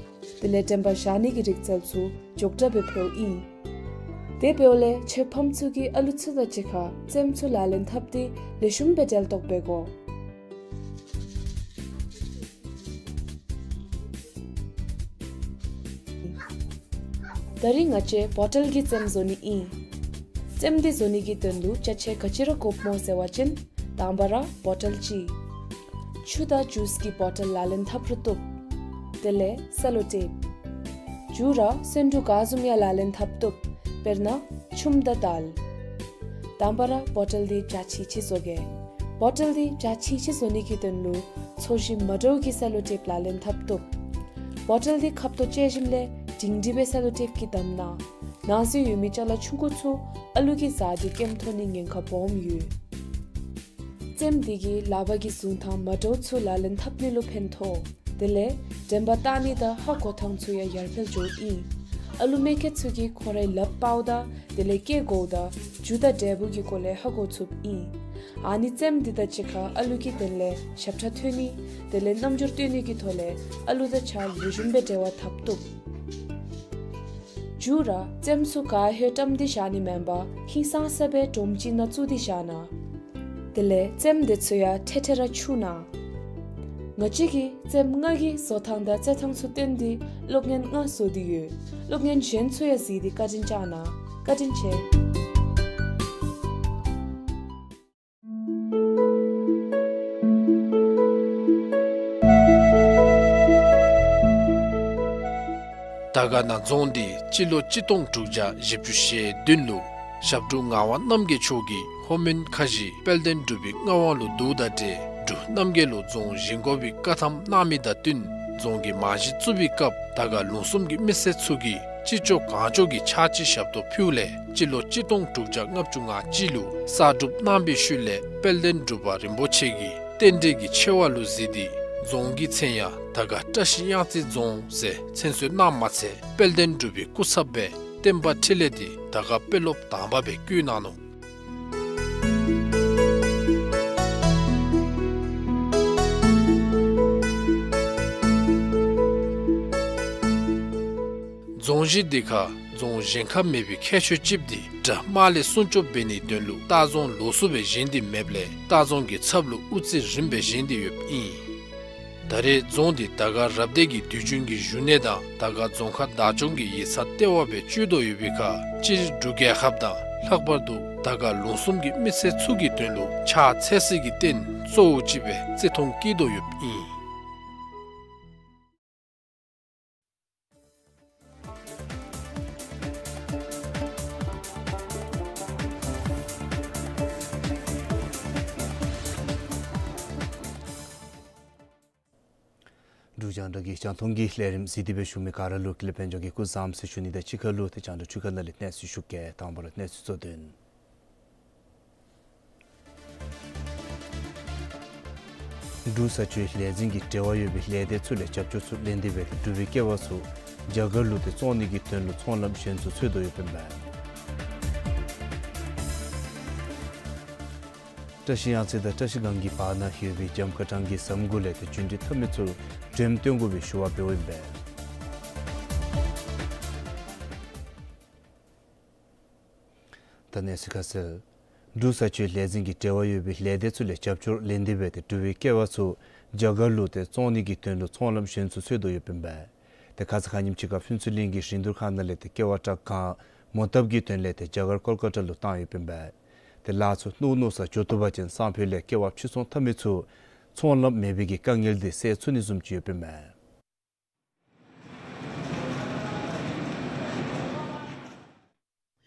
དེ་ལས་དྲན་པ་བཞག་ནི་གི་རིག་རྩལ་ཚུ་མགྱོགས་དྲགས་སྦེ་འཕེལཝ་ཨིན། དེ་འབདཝ་ལས་ཁྱོད་ཕམ་ཚུ་གིས་ཨ་ལུ་ཚུ་དང་གཅིག་ཁར་རྩེདམོ་ཚུ་ལག་ལེན་འཐབ་སྟེ་ལེགས་ཤོམ་སྦེ་འབྲེལ་གཏོགས་འབད་དགོ། ད་རིས་ང་བཅས་བོ་ཊལ་གྱི་རྩེདམོ་བཟོ་ནི་ཨིན། རྩེདམོ་འདི་བཟོ་ནི་གི་དོན་ལུ་ཅ་ཆས་ག་ཅི་ར་དགོཔ་སྨོ་ཟེར་བ་ཅིན་དང་པ་ར་བོ་ཊལ་གཅིག། ཆུ་དང་ཇུས་ཀྱི་བོ་ཊལ་ལག་ལེན་འཐབ་རུང་བཏུབ། དེ་ལས་སེ་ལོ་ཊེབ། མཇུག་ར་སོན་འབྲུ་ག་བཟུམ་ཡང་ལག་ལེན་འཐབ་བཏུབ། དཔེར་ན་ཆུམ་དང་དལ། དང་པ་ར་བོ་ཊལ་འདི་བྱ་ཆི་ཆི་བཟོ་གེ། བོ་ཊལ་འདི་བྱ་ཆི་ཆི་བཟོ་ནི་གི་དོན་ལུ་ཚོས་གཞི་མ་འདྲཝ་གི་སེ་ལོ་ཊེབ་ལག་ལེན་འཐབ་བཏུབ། བོ་ཊལ་འདི་ཁབ་ཏོ་བཅད་ཞིནམ་ལས་སྒྲིང་སྒྲི་སྦེ་སེ་ལོ་ཊེབ་ཀྱིས་བསྡམས་གནང་། ནང་གཟུགས་ཡོད་མི་ཅ་ལ་ཆུང་ཀུ་ཚུ་ཨ་ལུ་གིས་ཟ་སྟེ་སྐྱེམས་ཐོབ་ནིའི་ཉེན་ཁ་སྦོམ་ཡོད། རྩེདམོ་འདི་གིས་ལག་པ་གི་བཟུང་ཐངས་མ་འདྲཝ་ཚུ་ལག་ལེན་འཐབ་ནི་ལུ་ཕན་ཐོགས། དེ་ལས་དྲན་པ་བཏང་ནི་དང་ཧ་གོ་ཐངས་ཚུ་ཡང་ཡར་འཕེལ་འགྱོཝ་ཨིན། ཨ་ལུ་མེ་ཁྱེར་ཚུ་གིས་ཁོང་རའི་ལགཔ་པཝ་ད་དེ་ལས་སྐད་གོཝ་ད་ཇུ་དང་འབྲས་བུ་གི་སྐོར་ལས་ཧ་གོ་ཚུགསཔ་ཨིན། ཨ་ནི་རྩེདམོ་འདི་དང་གཅིག་ཁར་ཨ་ལུ་གི་དོན་ལས་ཞབས་ཁྲ་ཐོན་ནི་དེ་ལས་རྣམ་འགྱུར་སྟོན་ནི་གི་ཐོག་ལས་ཨ་ལུ་དང་ཆ་ལེགས་ཤོམ་སྦེ་འབྲེལ་བ་འཐབ་བཏུབ། མཇུག་ར་རྩེདམོ་ཚུ་ག་ཧེ་བཀྲམ་སྟེ་བཞག་ནི་མེན་པར་ཧིང་སངས་ས་སྦེ་སྒྲོམ་ཅིག་ནང་བཙུགས་ཏེ་བཞག་གནང་། དེ་ལས་རྩེདམོ་འདི་ཚུ་ཡང་ཐེ་ཐེ་ར་འཁྱུ་གནང་། ང་བཅས་ཀྱིས་རྩེདམོ་ལྔ་གི་བཟོ་ཐངས་དང་རྩེད་ཐངས་ཚུ་སྟོན་ཏེ་སློབ་གཉེར་ལྔ་བཟོ་སྟེ་ཡོད། སློབ་གཉེར་གཞན་ཚུ་ཡང་གཟིགས་ཏེ་བཀའ་དྲིན་བསྐྱང་གནང་། བཀའ་དྲིན་ཆེ། དར་དཀར་ན་རྫོང་འདི་སྤྱི་ལོ་གཅིག་སྟོང་དྲུག་བརྒྱ་བཞི་བཅུ་ཞེ་བདུན་ལུ་ཞབས་དྲུང་ངག་དབང་རྣམ་རྒྱལ་མཆོག་གིས་ལྷོ་མོན་ཁ་བཞི་དཔལ་ལྡན་འབྲུག་པའི་མངའ་དབང་ལུ་བསྡུཝ་དང་འབྲེལ་འབྲུག་རྣམ་རྒྱལ་ལུ་རྫོང་བཞེངས་དགོ་པའི་བཀའ་ཐམ་གནང་མི་དང་བསྟུན་ རྫོང་གི་རྨང་གཞི་བཙུགས་པའི་སྐབས་དར་དཀར་ལུང་གསུམ་གྱི་མི་སེར་ཚུ་གིས་ཅི་ལྕོགས་གང་ལྕོགས་ཀྱི་ཕྱག་ཕྱི་ཞབས་ཏོག་ཕུལཝ་ལས་སྤྱི་ལོ་གཅིག་སྟོང་དྲུག་བརྒྱ་ལྔ་བཅུ་ང་གཅིག་ལུ་གསར་སྒྲུབ་གནང་པའི་ཤུལ་ལས་དཔལ་ལྡན་འབྲུག་པ་རིན་པོ་ཆེ་གིས་རྟེན་འབྲེལ་གྱི་ཆེ་བ་ལུ་གཟིགས་ཏེ་རྫོང་གི་མཚན་ཡང་དར་དཀར་བཀྲ་ཤིས་གཡང་རྩེ་རྫོང་ཟེར་མཚན་གསོལ་གནངམ་མ་ཚད་དཔལ་ལྡན་འབྲུག་པའི་སྐུ་ཚབ་སྦེ་བསྟན་པ་འཕྲིན་ལས་འདི་དར་དཀར་དཔོན་སློབ་དང་པ་སྦེ་བསྐོ་གནང་ནུག། རྫོང་གཞི་འདི་ཁར་རྫོང་གཞན་ཁར་མེད་པའི་ཁྱད་ཆོས་ཅིག་འདི་དགྲ་དམག་ལས་སྲུང་སྐྱོབ་འབད་ནིའི་དོན་ལུ་ལྟ་རྫོང་ལོགས་སུ་སྦེ་བཞེངས་ཏེ་མེདཔ་ལས་ལྟ་རྫོང་གི་ཚབ་ལུ་དབུ་རྩེ་རིངམ་སྦེ་བཞེངས་ཏེ་ཡོདཔ་ཨིན། ད་རེས་རྫོང་འདི་དར་དཀར་རབ་སྡེ་གི་དུས་རྒྱུན་གྱི་བཞུགས་གནས་དང་དར་དཀར་རྫོང་ཁག་བདག་སྐྱོང་གི་ཡིག་ཚང་ལྟེ་བ་སྦེ་སྤྱོད་དོ་ཡོད་པའི་ཁར་སྤྱིར་འབྲུག་རྒྱལ་ཁབ་དང་ལྷག་པར་དུ་དར་དཀར་ལུང་གསུམ་གྱི་མི་སེར་ཚུ་གི་དོན་ལུ་ཕྱག་འཚལ་སའི་རྟེན་གཙོ་བོ་ཅིག་སྦེ་བརྩི་མཐོང་བསྐྱེད་དོ་ཡོདཔ་ཨིན། འབྲུག་རྒྱང་བསྒྲགས་ཀྱི་རྒྱང་མཐོང་གི་ལས་རིམ་གཟིགས་ཏེ་སྦེ་བཞུགས་མི་ག་ར་ལུ་ཀུན་ལེགས་དཔལ་འབྱོར་གྱིས་སྐུ་གཟུགས་བཟང་ཟེར་ཞུ་ནི་དང་གཅིག་ཁར་ལུ་ཏེ་རྒྱང་བསྒྲགས་འཕྲུལ་ཁང་ནང་ལས་གནས་ཚུལ་ཞུ་གེ། དང་པ་ར་གནས་ཚུལ་གཙོ་དོན། འབྲུག་བཟའ་སྤྱོད་ལས་འཛིན་གྱིས་འབྲེལ་བ་ཡོད་པའི་ལས་སྡེ་ཚུ་ལས་རྒྱབ་སྐྱོར་ཚུ་ལེན་ཏེ་སྦེ་འབྲུག་པའི་ཀེ་བ་ཚུ་རྒྱ་གར་ལུ་ཏེ་བཙོང་ནི་གི་དོན་ལུ་ཚོང་ལམ་གཞན་ཚུ་འཚོལ་དོ་ཡོདཔ་ཨིན་པས། བཀྲ་ཤིས་གཡང་རྩེ་དང་བཀྲ་ཤིས་སྒང་གི་བར་ན་ཡོད་པའི་འཇམ་མཁར་ཐང་གི་ཟམ་གུ་ལས་ཏེ་རྒྱུན་འགྲུལ་འཐབ་མི་ཚུ་འགྲེམས་སྟོན་དགོ་པའི་ཞུ་བ་འབདཝ་ཨིན་པས། ད་གནས་ཚུལ་ཁ་གསལ། འབྲུག་བཟའ་སྤྱོད་ལས་འཛིན་གྱིས་འབྲེལ་བ་ཡོད་པའི་ལས་སྡེ་ཚུ་ལས་རྒྱབ་སྐྱོར་ལེན་ཏེ་སྦེ་ཏེ་འབྲུག་པའི་ཀེ་བ་ཚུ་རྒྱ་གར་ལུ་ཏེ་བཙོང་ནི་གི་དོན་ལུ་ཚོང་ལམ་གཞན་ཚུ་འཚོལ་དོ་ཡོདཔ་ཨིན་པས། ཏེ་ཁ་ཙ་ཁ་ཉིནམ་ཅིག་ཁར་ཕུན་ཚོགས་གླིང་གི་རིན་བསྡུར་ཁང་ནང་ལས་ཏེ་ཀེ་བ་ཊཱག་གང་མོ་བཏབ་ཀྱི་དོན་ལས་ཏེ་རྒྱ་གར་ཀོལ་ཀ་ཊ་ལུ་བཏང་ཡོདཔ་ཨིན་པས། ཏེ་ལཱ་ཚུ་མནོ་མནོ་སར་འགྱོ་བཏུབ་པ་ཅིན་སང་ཕོད་ལས་ཀེ་བ་ཕྱིར་ཚོང་འཐབ་མི་ཚུ་ཚོང་ལམ་མེད་པའི་གི་དཀའ་ངལ་འདི་སེལ་ཚུགས་ནི་བཟུམ་ཅིག་ཡོདཔ་ཨིན་མས།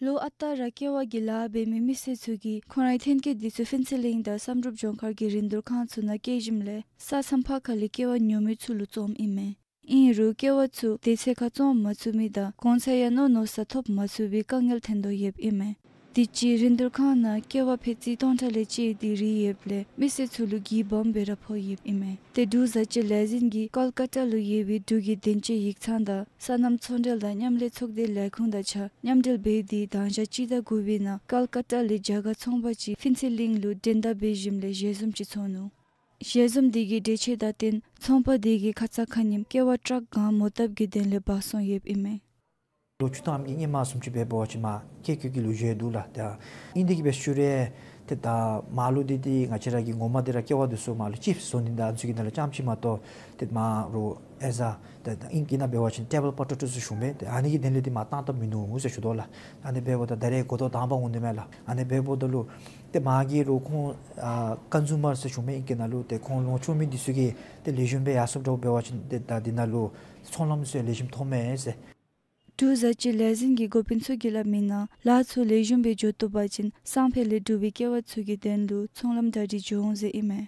ལོ་ཨ་རྟག་ར་ཀེ་བ་གི་ལཱ་འབད་མི་མི་སེར་ཚུ་གིས་ཁོང་རའི་ཐོན་སྐྱེད་འདི་ཚུ་ཕུན་ཚོགས་གླིང་དང་བསམ་གྲུབ་ལྗོངས་མཁར་གྱི་རིན་བསྡུར་ཁང་ཚུ་ནང་བསྐྱལ་ཞིནམ་ལས་ས་མཚམས་ཕར་ཁ་ལས་ཀེ་བ་ཉོ་མི་ཚུ་ལུ་བཙོངམ་ཨིན་མས། ཨིན་རུང་ཀེ་བ་ཚུ་དེ་ཚེ་ཁར་བཙོང་མ་ཚུགས་མི་དང་གོང་ཚད་ཡང་མནོ་མནོ་སར་ཐོབ་མ་ཚུགས་པའི་དཀའ་ངལ་ཐོན་དོ་ཡོདཔ་ཨིན་མས། དུས་ཅི་རིན་བསྡུར་ཁང་ནང་ཀེ་བ་ཕད་ཙི་སྟོང་ཕྲག་ལས་བཅད་དེ་རེ་ཡོདཔ་ལས་མི་སེར་ཚུ་ལུ་གྱིས་སྦོམ་སྦེ་ར་ཕོག་ཡོདཔ་ཨིན་མས། ཏེ་འབྲུག་བཟའ་སྤྱོད་ལས་འཛིན་གྱིས་ཀོལ་ཀ་ཊ་ལུ་ཡོད་པའི་འབྲུག་གི་དོན་གཅོད་ཡིག་ཚང་དང་སོ་ནམ་ཚོང་འབྲེལ་དང་མཉམ་ལས་ཚོགས་སྡེ་ལས་ཁུངས་དང་གཅིག་ཁར་མཉམ་འབྲེལ་འབད་དེ་དང་ཞག་སྤྱི་ཟླ་དགུ་པའི་ནང་ཀོལ་ཀ་ཊ་ལས་རྒྱ་གར་ཚོང་པ་ཅིག་ཕུན་ཚོགས་གླིང་ལུ་འགྲན་ཟླ་འབད་ཞིནམ་ལས་ཞལ་འཛོམས་ཅིག་ཚོགས་ནུག། ཞལ་འཛོམས་དེ་གི་འགྲེལ་བརྗོད་དང་བསྟུན་ཚོང་པ་དེ་གིས་ཁ་ཙ་ཁ་ཉིནམ་ཀེ་བ་ཊཱག་གང་མོ་བཏབ་ཀྱི་དོན་ལས་འབག་སོང་ཡོདཔ་ཨིན་མས། ལོ་བཅུ་ཐམ་གྱི་ཧེ་མ་བཟུམ་ཅིག་འབད་བ་ཅིན་མར་ཀེ་ཀེ་གི་ལུ་བཞེས་འདུག་ལགས། ཏེ་ཨིན་དེ་གིས་སྦེ་ཞུ་རུང་ཏེ་ད་མར་ལུ་འདི་ཏེ་ང་བཅས་ར་གི་ངོ་མ་འདི་ར་ཀེ་བ་འདི་ཚུ་མར་ལུ་ཅིབསི་བཟོ་ནི་དང་ཨ་ནི་ཚུ་གི་ནང་ལུ་རྐྱངམ་ཅིག་མ་གཏོགས་ཏེ་མར་རོ་ཨེ་ཟ་ཏེ་ད་ཨིང་སྐད་ནང་འབད་བ་ཅིན་ཊེ་བཱལ་པོ་ཊེ་ཊོ་ཟེར་ཞུ་མི་ཏེ་ཨ་ནི་གི་དོན་ལས་འདི་མར་བཏང་བཏངམ་མིན་ནུག་ཟེར་ཞུ་དོ་ལགས། ཨ་ནི་འབདཝ་ད་ད་རེས་འགོ་ཐོག་དང་པ་འོང་དོ་མས་ལགས། ཨ་ནི་འབདཝ་ད་ལུ་ཏེ་མ་གི་རོ་ཁོང་ཨ་ཀོན་སུ་མར་ཟེར་ཞུ་མི་ཨིང་སྐད་ནང་ལུ་ཏེ་ཁོང་ལོངས་སྤྱོད་མི་འདི་ཚུ་གིས་ཏེ་ལེགས་ཤོམ་སྦེ་ཡར་སོངམ་འདྲཝ་འབད་བ་ཅིན་ཏེ་ད་འདི་ནང་ལུ་ཚོང་ལམ་ཚུ་ཡང་ལེགས་ཤོམ་ཐོབ་མས་ཟེར། འབྲུག་བཟའ་སྤྱོད་ལས་འཛིན་གྱི་འགོ་དཔོན་ཚུ་གིས་སླབ་མིའི་ནང་ལཱ་ཚུ་ལེགས་ཤོམ་སྦེ་འགྱོ་བཏུབ་པ་ཅིན་སང་ཕོད་ལས་འབྲུག་པའི་ཀེ་བ་ཚུ་གི་དོན་ལུ་ཚོང་ལམ་གྲ་སྒྲིག་འགྱོ་འོང་ཟེར་ཨིན་མས།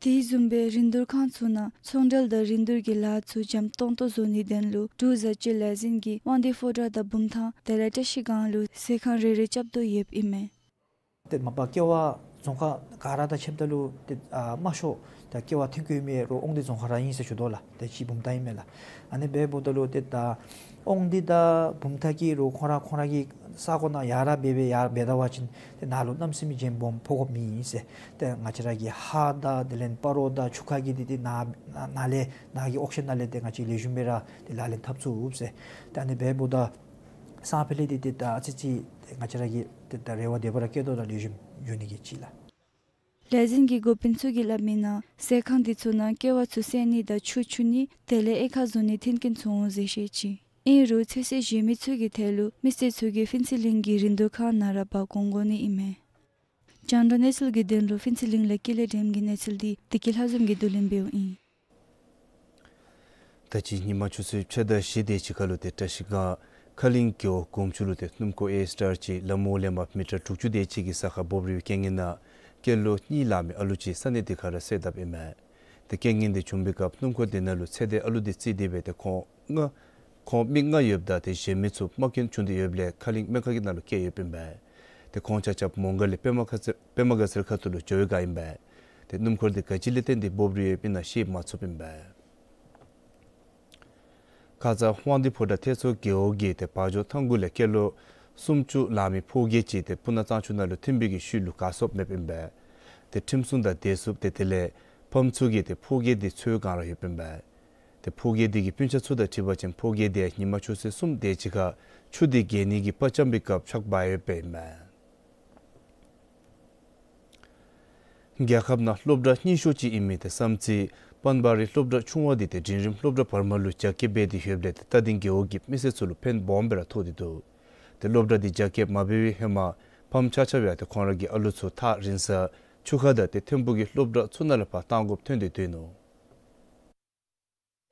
དེ་བཟུམ་སྦེ་རིན་བསྡུར་ཁང་ཚུ་ནང་ཚོང་འབྲེལ་དང་རིན་བསྡུར་གྱི་ལཱ་ཚུ་འཇམ་ཏོང་ཏོ་བཟོ་ནིའི་དོན་ལུ་འབྲུག་བཟའ་སྤྱོད་ལས་འཛིན་གྱིས་དབང་འདུས་ཕོ་བྲང་དང་བུམ་ཐང་དེ་ལས་བཀྲ་ཤིས་སྒང་ལུ་ཟས་ཁང་རེ་རེ་རྐྱབ་དོ་ཡོདཔ་ཨིན་མས། ཏེ་མ་པ་ཀེ་བ་རྫོང་ཁག་ག་ར་དང་ཕྱདཔ་ད་ལུ་ཏེ་ཨ་དམའ་ཤོས་ཏེ་ཀེ་བ་ཐོན་སྐྱེད་ཡོད་མི་རོ་དབང་འདུས་རྫོང་ཁག་ར་ཨིན་ཟེར་ཞུ་དོ་ལགས། ཏེ་གཅིག་བུམ་ཐང་ཨིན་མས་ལགས། ཨ་ནི་འབདཝ་ད་ལུ་ཏེ་ད་དབང་འདུས་དང་བུམ་ཐང་གི་རོ་ཁོང་ར་ཁོང་ར་གི་ས་གོ་ནང་ཡར་ར་འབད་འབད་ཡར་འབད་ད་བ་ཅིན་ཏེ་ནཱ་ལུ་གནམ་མེད་ས་མེད་རྒྱན་སྦོམ་ཕོག་དགོཔ་མེད་ཟེར། ཏེ་ང་བཅས་ར་གི་ཧཱ་དང་དེ་ལས་སྤ་རོ་དང་ཆུ་ཁ་གི་འདི་ཏེ་ནཱ་ནཱ་ལས་ནཱ་གི་ཨོག་ཤན་ནང་ལས་ཏེ་ང་བཅས་ལེགས་ཤོམ་སྦེ་ར་ཏེ་ལག་ལེན་འཐབ་ཚུགས་ཟེར། ཏེ་ཨ་ནི་འབདཝ་ད་སང་ཕོད་ལས་འདི་ཏེ་ད་ཨ་ཙི་ཙི་ཏེ་ང་བཅས་ར་གི་ཏེ་ད་རེ་བ་དེ་སྦེ་ར་བསྐྱེད་དོ་ལགས། ལེགས་ཤོམ་འགྱོ་ནི་གི་ཅིག་ལགས། ལས་འཛིན་གྱི་འགོ་དཔོན་ཚུ་གིས་སླབ་མིའི་ནང་ཟས་ཁང་འདི་ཚུ་ནང་ཀེ་བ་ཚུ་བསད་ནི་དང་ཆུ་འཁྱུ་ནི་དེ་ལས་དབྱེ་ཁ་བཟོ་ནིའི་མཐུན་རྐྱེན་ཚུ་འོང་ཟེར་བཤད་ཅི། ཨིན་རུང་ཚོད་བསྲེ་བཞེས་མི་ཚུ་གི་ཐད་ལུ་མི་སེར་ཚུ་གིས་ཕུན་ཚོགས་གླིང་གི་རིན་བསྡུར་ཁང་ནང་ར་འབག་གོང་དགོ་ནི་ཨིན་མས། རྒྱང་བསྒྲགས་གནས་ཚུལ་གྱི་དོན་ལུ་ཕུན་ཚོགས་གླིང་ལས་ཀུན་ལེགས་སྒྲོལམ་གྱི་གནས་ཚུལ་འདི་བདེ་སྐྱིད་ལྷ་འཛོམས་ཀྱིས་བསྡུ་ལེན་འབདཝ་ཨིན། ད་ཅི་ཉིན་མ་ཆུ་ཚོད་ཕྱེད་དང་བཞི་དེ་ཅིག་ཁར་ལུ་ཏེ་བཀྲ་ཤིས་སྒང་ཁ་གླིང་རྒེད་འོག་གོམ་ཆུ་ལུ་ཏེ་སྣུམ་འཁོར་ཨེ་སི་ཊར་ཅིག་ལམ་འོག་ལས་མར་མི་ཊར་དྲུག་ཅུ་དེ་ཅིག་གི་ས་ཁར་བབས་རིལ་བའི་རྐྱེན་ངན་ནང་སྐྱེས་ལོ་གཉིས་ལང་མི་ཨ་ལུ་ཅིག་ས་གནས་དེ་ཁར་ར་བསད་དཔ་ཨིན་མས། ཏེ་རྐྱེན་ངན་འདི་བྱུང་པའི་སྐབས་སྣུམ་འཁོར་འདི་ནང་ལུ་ཚེ་འདས་ཨ་ལུ་འདི་རྩིས་ཏེ་སྦེ་ཏེ་ཁོང་ལྔ་ཁོང་མི་ལྔ་ཡོདཔ་ད་ཏེ་གཞན་མི་ཚུ་རྨ་སྐྱོན་བྱུང་སྟེ་ཡོདཔ་ལས་ཁ་གླིང་སྨན་ཁང་གི་ནང་ལུ་བསྐྱལ་ཡོདཔ་ཨིན་པས། ཏེ་ཁོང་ཆ་ཁྱབ་མོང་སྒར་ལས་པདྨ་དགའ་ཚལ་པདྨ་དགའ་ཚལ་ཁ་ཐུག་ལུ་འགྱོ་བའི་བསྒང་ཨིན་པས། ཏེ་སྣུམ་འཁོར་འདི་ག་ཅི་ལས་བརྟེན་ཏེ་འབོབ་རུང་ཡོདཔ་ཨིན་ན་ཤེས་མ་ཚུགསཔ་ཨིན་པས། ཁ་ཙ་དབང་འདུས་ཕོ་བྲང་ཐེད་མཚོ་རྒེད་འོག་གི་ཏེ་བ་འཇོ་ཐང་གུ་ལས་སྐྱེས་ལོ་སུམ་ཅུ་ལང་མི་ཕོ་སྐྱེས་ཅིག་ཏེ་སྤུ་ན་གཙང་ཆུ་ནང་ལུ་ཐིམ་པའི་གི་ཤུལ་ལུ་ག་སོཔ་མེདཔ་ཨིན་པས། ཏེ་ཁྲིམས་སྲུང་དང་བདེ་སྲུངཔ་ཏེ་དེ་ལས་ཕམ་ཚུ་གིས་ཏེ་ཕོ་སྐྱེས་འདི་འཚོལ་བའི་བསྒང་ར་ཡོདཔ་ཨིན་པས། ཏེ་ཕོ་སྐྱེས་འདི་གི་སྤུན་ཆ་ཚུ་དང་འཁྲིལ་བ་ཅིན་ཕོ་སྐྱེས་འདི་ཉིན་མ་ཆུ་ཚོད་གསུམ་དེ་ཅིག་ཁར་ཆུ་འདི་བརྒལ་ནི་གི་དཔའ་བཅམ་པའི་སྐབས་ཆག་འབག་ཡོདཔ་ཨིན་པས། རྒྱལ་ཁབ་ནང་སློབ་གྲྭ་རྙིང་ཤོས་ཅིག་ཨིན་མི་ཏེ་བསམ་རྩེ་པན་བ་རི་སློབ་གྲྭ་ཆུང་བ་འདི་ཏེ་འབྲིང་རིམ་སློབ་གྲྭ་བར་མ་ལུ་རྒྱ་སྐྱེད་འབད་དེ་ཡོདཔ་ལས་ཏེ་རྟ་སྡིང་རྒེད་འོག་གི་མི་སེར་ཚུ་ལུ་ཕན་སྦོམ་སྦེ་ར་ཐོགས་ཏེ་འདུག། ཏེ་སློབ་གྲྭ་འདི་རྒྱ་སྐྱེད་མ་འབད་བའི་ཧེ་མ་ཕམ་ཆ་ཁྱབ་ཡང་ཏེ་ཁོང་ར་གི་ཨ་ལུ་ཚུ་ཐག་རིང་ས་ཆུ་ཁ་དང་ཏེ་ཐིམ་ཕུག་གི་སློབ་གྲྭ་ཚུ་ནང་ལས་ཕར་གཏང་དགོཔ་ཐོན་ཏེ་འདུག་ནོ།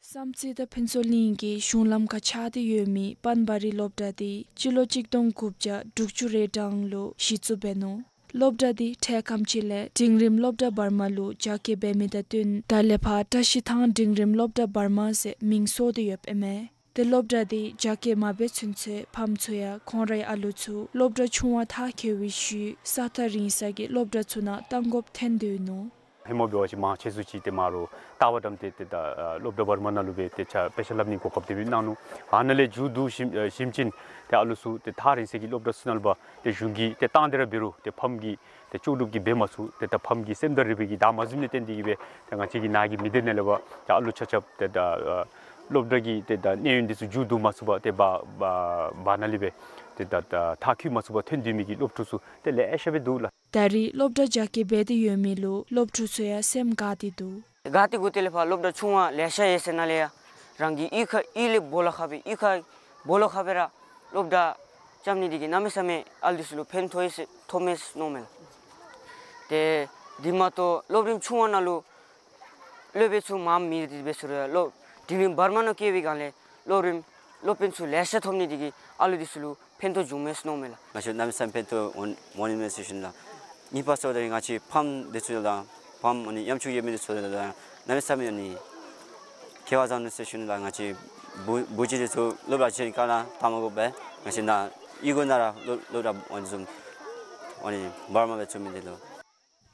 བསམ་རྩེ་དང་ཕུན་ཚོགས་གླིང་གི་གཞུང་ལམ་ཁར་ཆགས་ཏེ་ཡོད་མི་པན་བ་རི་སློབ་གྲྭ་འདི་སྤྱི་ལོ་གཅིག་སྟོང་དགུ་བརྒྱ་དྲུག་ཅུ་རེ་གྲངས་ལུ་གཞི་བཙུགས་འབད་ནུག། སློབ་གྲྭ་འདི་འཕྲལ་ཁམས་ཅིག་ལས་འབྲིང་རིམ་སློབ་གྲྭ་བར་མ་ལུ་རྒྱ་སྐྱེད་འབད་མི་དང་བསྟུན་ད་ལས་ཕར་བཀྲ་ཤིས་ཐང་འབྲིང་རིམ་སློབ་གྲྭ་བར་མ་ཟེར་མིང་བཟོ་སྟེ་ཡོདཔ་ཨིན་མས། ཏེ་སློབ་གྲྭ་འདི་རྒྱ་སྐྱེད་མ་འབད་ཚུན་ཚོད་ཕམ་ཚུ་ཡང་ཁོང་རའི་ཨ་ལུ་ཚུ་སློབ་གྲྭ་ཆུང་བ་མཐར་འཁྱོལ་བའི་ཤུལ་ས་ཐག་རིང་ས་གི་སློབ་གྲྭ་ཚུ་ནང་གཏང་དགོཔ་ཐོན་ཏེ་ཡོད་ནུག། ཧེ་མ་འབད་བ་ཅིན་མང་ཆེ་ཚུ་ཅིག་ཏེ་མར་རུ་རྟ་པ་བཀྲམ་སྟེ་ཏེ་ད་ཨ་སློབ་གྲྭ་བར་མ་ནང་ལུ་སྦེ་ཏེ་ཆ་དཔེ་ཆ་ལྷབ་ནི་གོ་སྐབས་དེ་སྦེ་གནང་ནུག། ཨ་ནཱ་ལས་མཇུག་བསྡུ་ཞིནམ་ཨ་ཞིནམ་ཅིག་ཏེ་ཨ་ལུ་ཚུ་ཏེ་ཐག་རིང་ས་གི་སློབ་གྲྭ་ཚུ་ནང་ལུ་འབད་དེ་གཞུང་གིས་ཏེ་གཏང་སྟེ་ར་འབད་རུང་ཏེ་ཕམ་གྱིས་ཏེ་ལྕོགས་གྲུབ་ཀྱིས་འབད་མ་ཚུགས། ཏེ་ད་ཕམ་གྱི་སེམས་དང་རིག་པའི་གི་བདག་མ་འཛིན་ནི་ལས་བརྟེན་ཏེ་གིས་སྦེ་ཏེ་ང་བཅས་ཀྱི་ནཱ་གི་མི་སྡེ་ནང་ལས་འབད་ཏེ་ཨ་ལུ་ཆ་ཁྱབ་ཏེ་ད་ཨ་སློབ་གྲྭ་གི་ཏེ་ད་གནས་ཡུན་འདི་ཚུ་མཇུག་བསྡུ་མ་ཚུགས་པར་ཏེ་བར་བར་བར་ན་ལས་སྦེ་ཏེ་ད་ད་མཐར་འཁྱོལ་མ་ཚུགས་པར་ཐོན་སྡོད་མི་གི་སློབ་ཕྲུག་ཚུ་ཏེ་ལེ་ཤ་སྦེ་འདུག་ལགས། ད་རེས་སློབ་གྲྭ་རྒྱ་སྐྱེད་འབད་དེ་ཡོད་མི་ལུ་སློབ་ཕྲུག་ཚུ་ཡང་སེམས་དགའ་སྟེ་འདུག། དགའ་སྟེ་འགྱོ་སྟེ་ལས་ཕར་སློབ་གྲྭ་ཆུང་བ་ལེ་ཤ་ཡོད་ཟེར་ནང་ལས་ཡང་རང་གི་གཡུས་ཁ་གཡུས་ལས་སྦོ་ལོགས་ཁར་སྦེ་གཡུས་ཁ་སྦོ་ལོགས་ཁར་སྦེ་ར་སློབ་གྲྭ་རྐྱབ་ནི་འདི་གིས་གནམ་མེད་ས་མེད་ཨ་ལུ་ཚུ་ལུ་ཕན་ཐོགས་ཡི་ཟེར་ཐོགས་མས་ཟེར་མནོཝ་མས་ལགས། ཏེ་འདི་མ་གཏོགས་སློབ་རིམ་ཆུང་བ་ནང་ལུ་སློབ་དཔོན་ཚུ་མངམ་མེད་དེ་འབད་ཚུགས་རུང་ཡང་སློབ་འབྲིང་རིམ་བར་མ་ནང་བསྐྱལ་བའི་སྒང་ལས་སློབ་རིམ་སློབ་དཔོན་ཚུ་ལེ་ཤ་ཐོབ་ནི་འདི་གིས་ཨ་ལུ་འདི་ཚུ་ལུ་ཕན་ཐོགས་བྱུངམ་མས་ཟེར་མནོཝ་མས་ལགས། ང་བཅས་གནམ་མེད་ས་མེད་ཕན་ཐོགས་འོང་འོང་ནི་མས་ཟེར་ཞུ་ནི་ལགས། གཉིས་པ་ཟེརཝ་ད་ང་བཅས་ཕམ་འདི་ཚུ་ལགས་ཕམ་ཨ་ནི་ཡམ་ཆུང་ཡོད་མི་འདི་ཚུ་ལགས་གནམ་མེད་ས་མེད་ཨ་ནི་ཁེ་བ་བཟང་ནུག་ཟེར་ཞུ་ནི་ལགས། ང་བཅས་བུ་བུ་གཅིག་འདི་ཚུ་སློབ་གྲྭ་ཆེན་ཁ་ལས་བཏང་མ་དགོ་པར་ང་བཅས་ནཱ་གཡུས་སྒོ་ནང་ར་སློབ་སློབ་གྲྭ་ཨ་ནི་བཟུམ་ཨ་ནི་བར་མ་སྦེ་བཙུགས་མི་འདི་ལུ།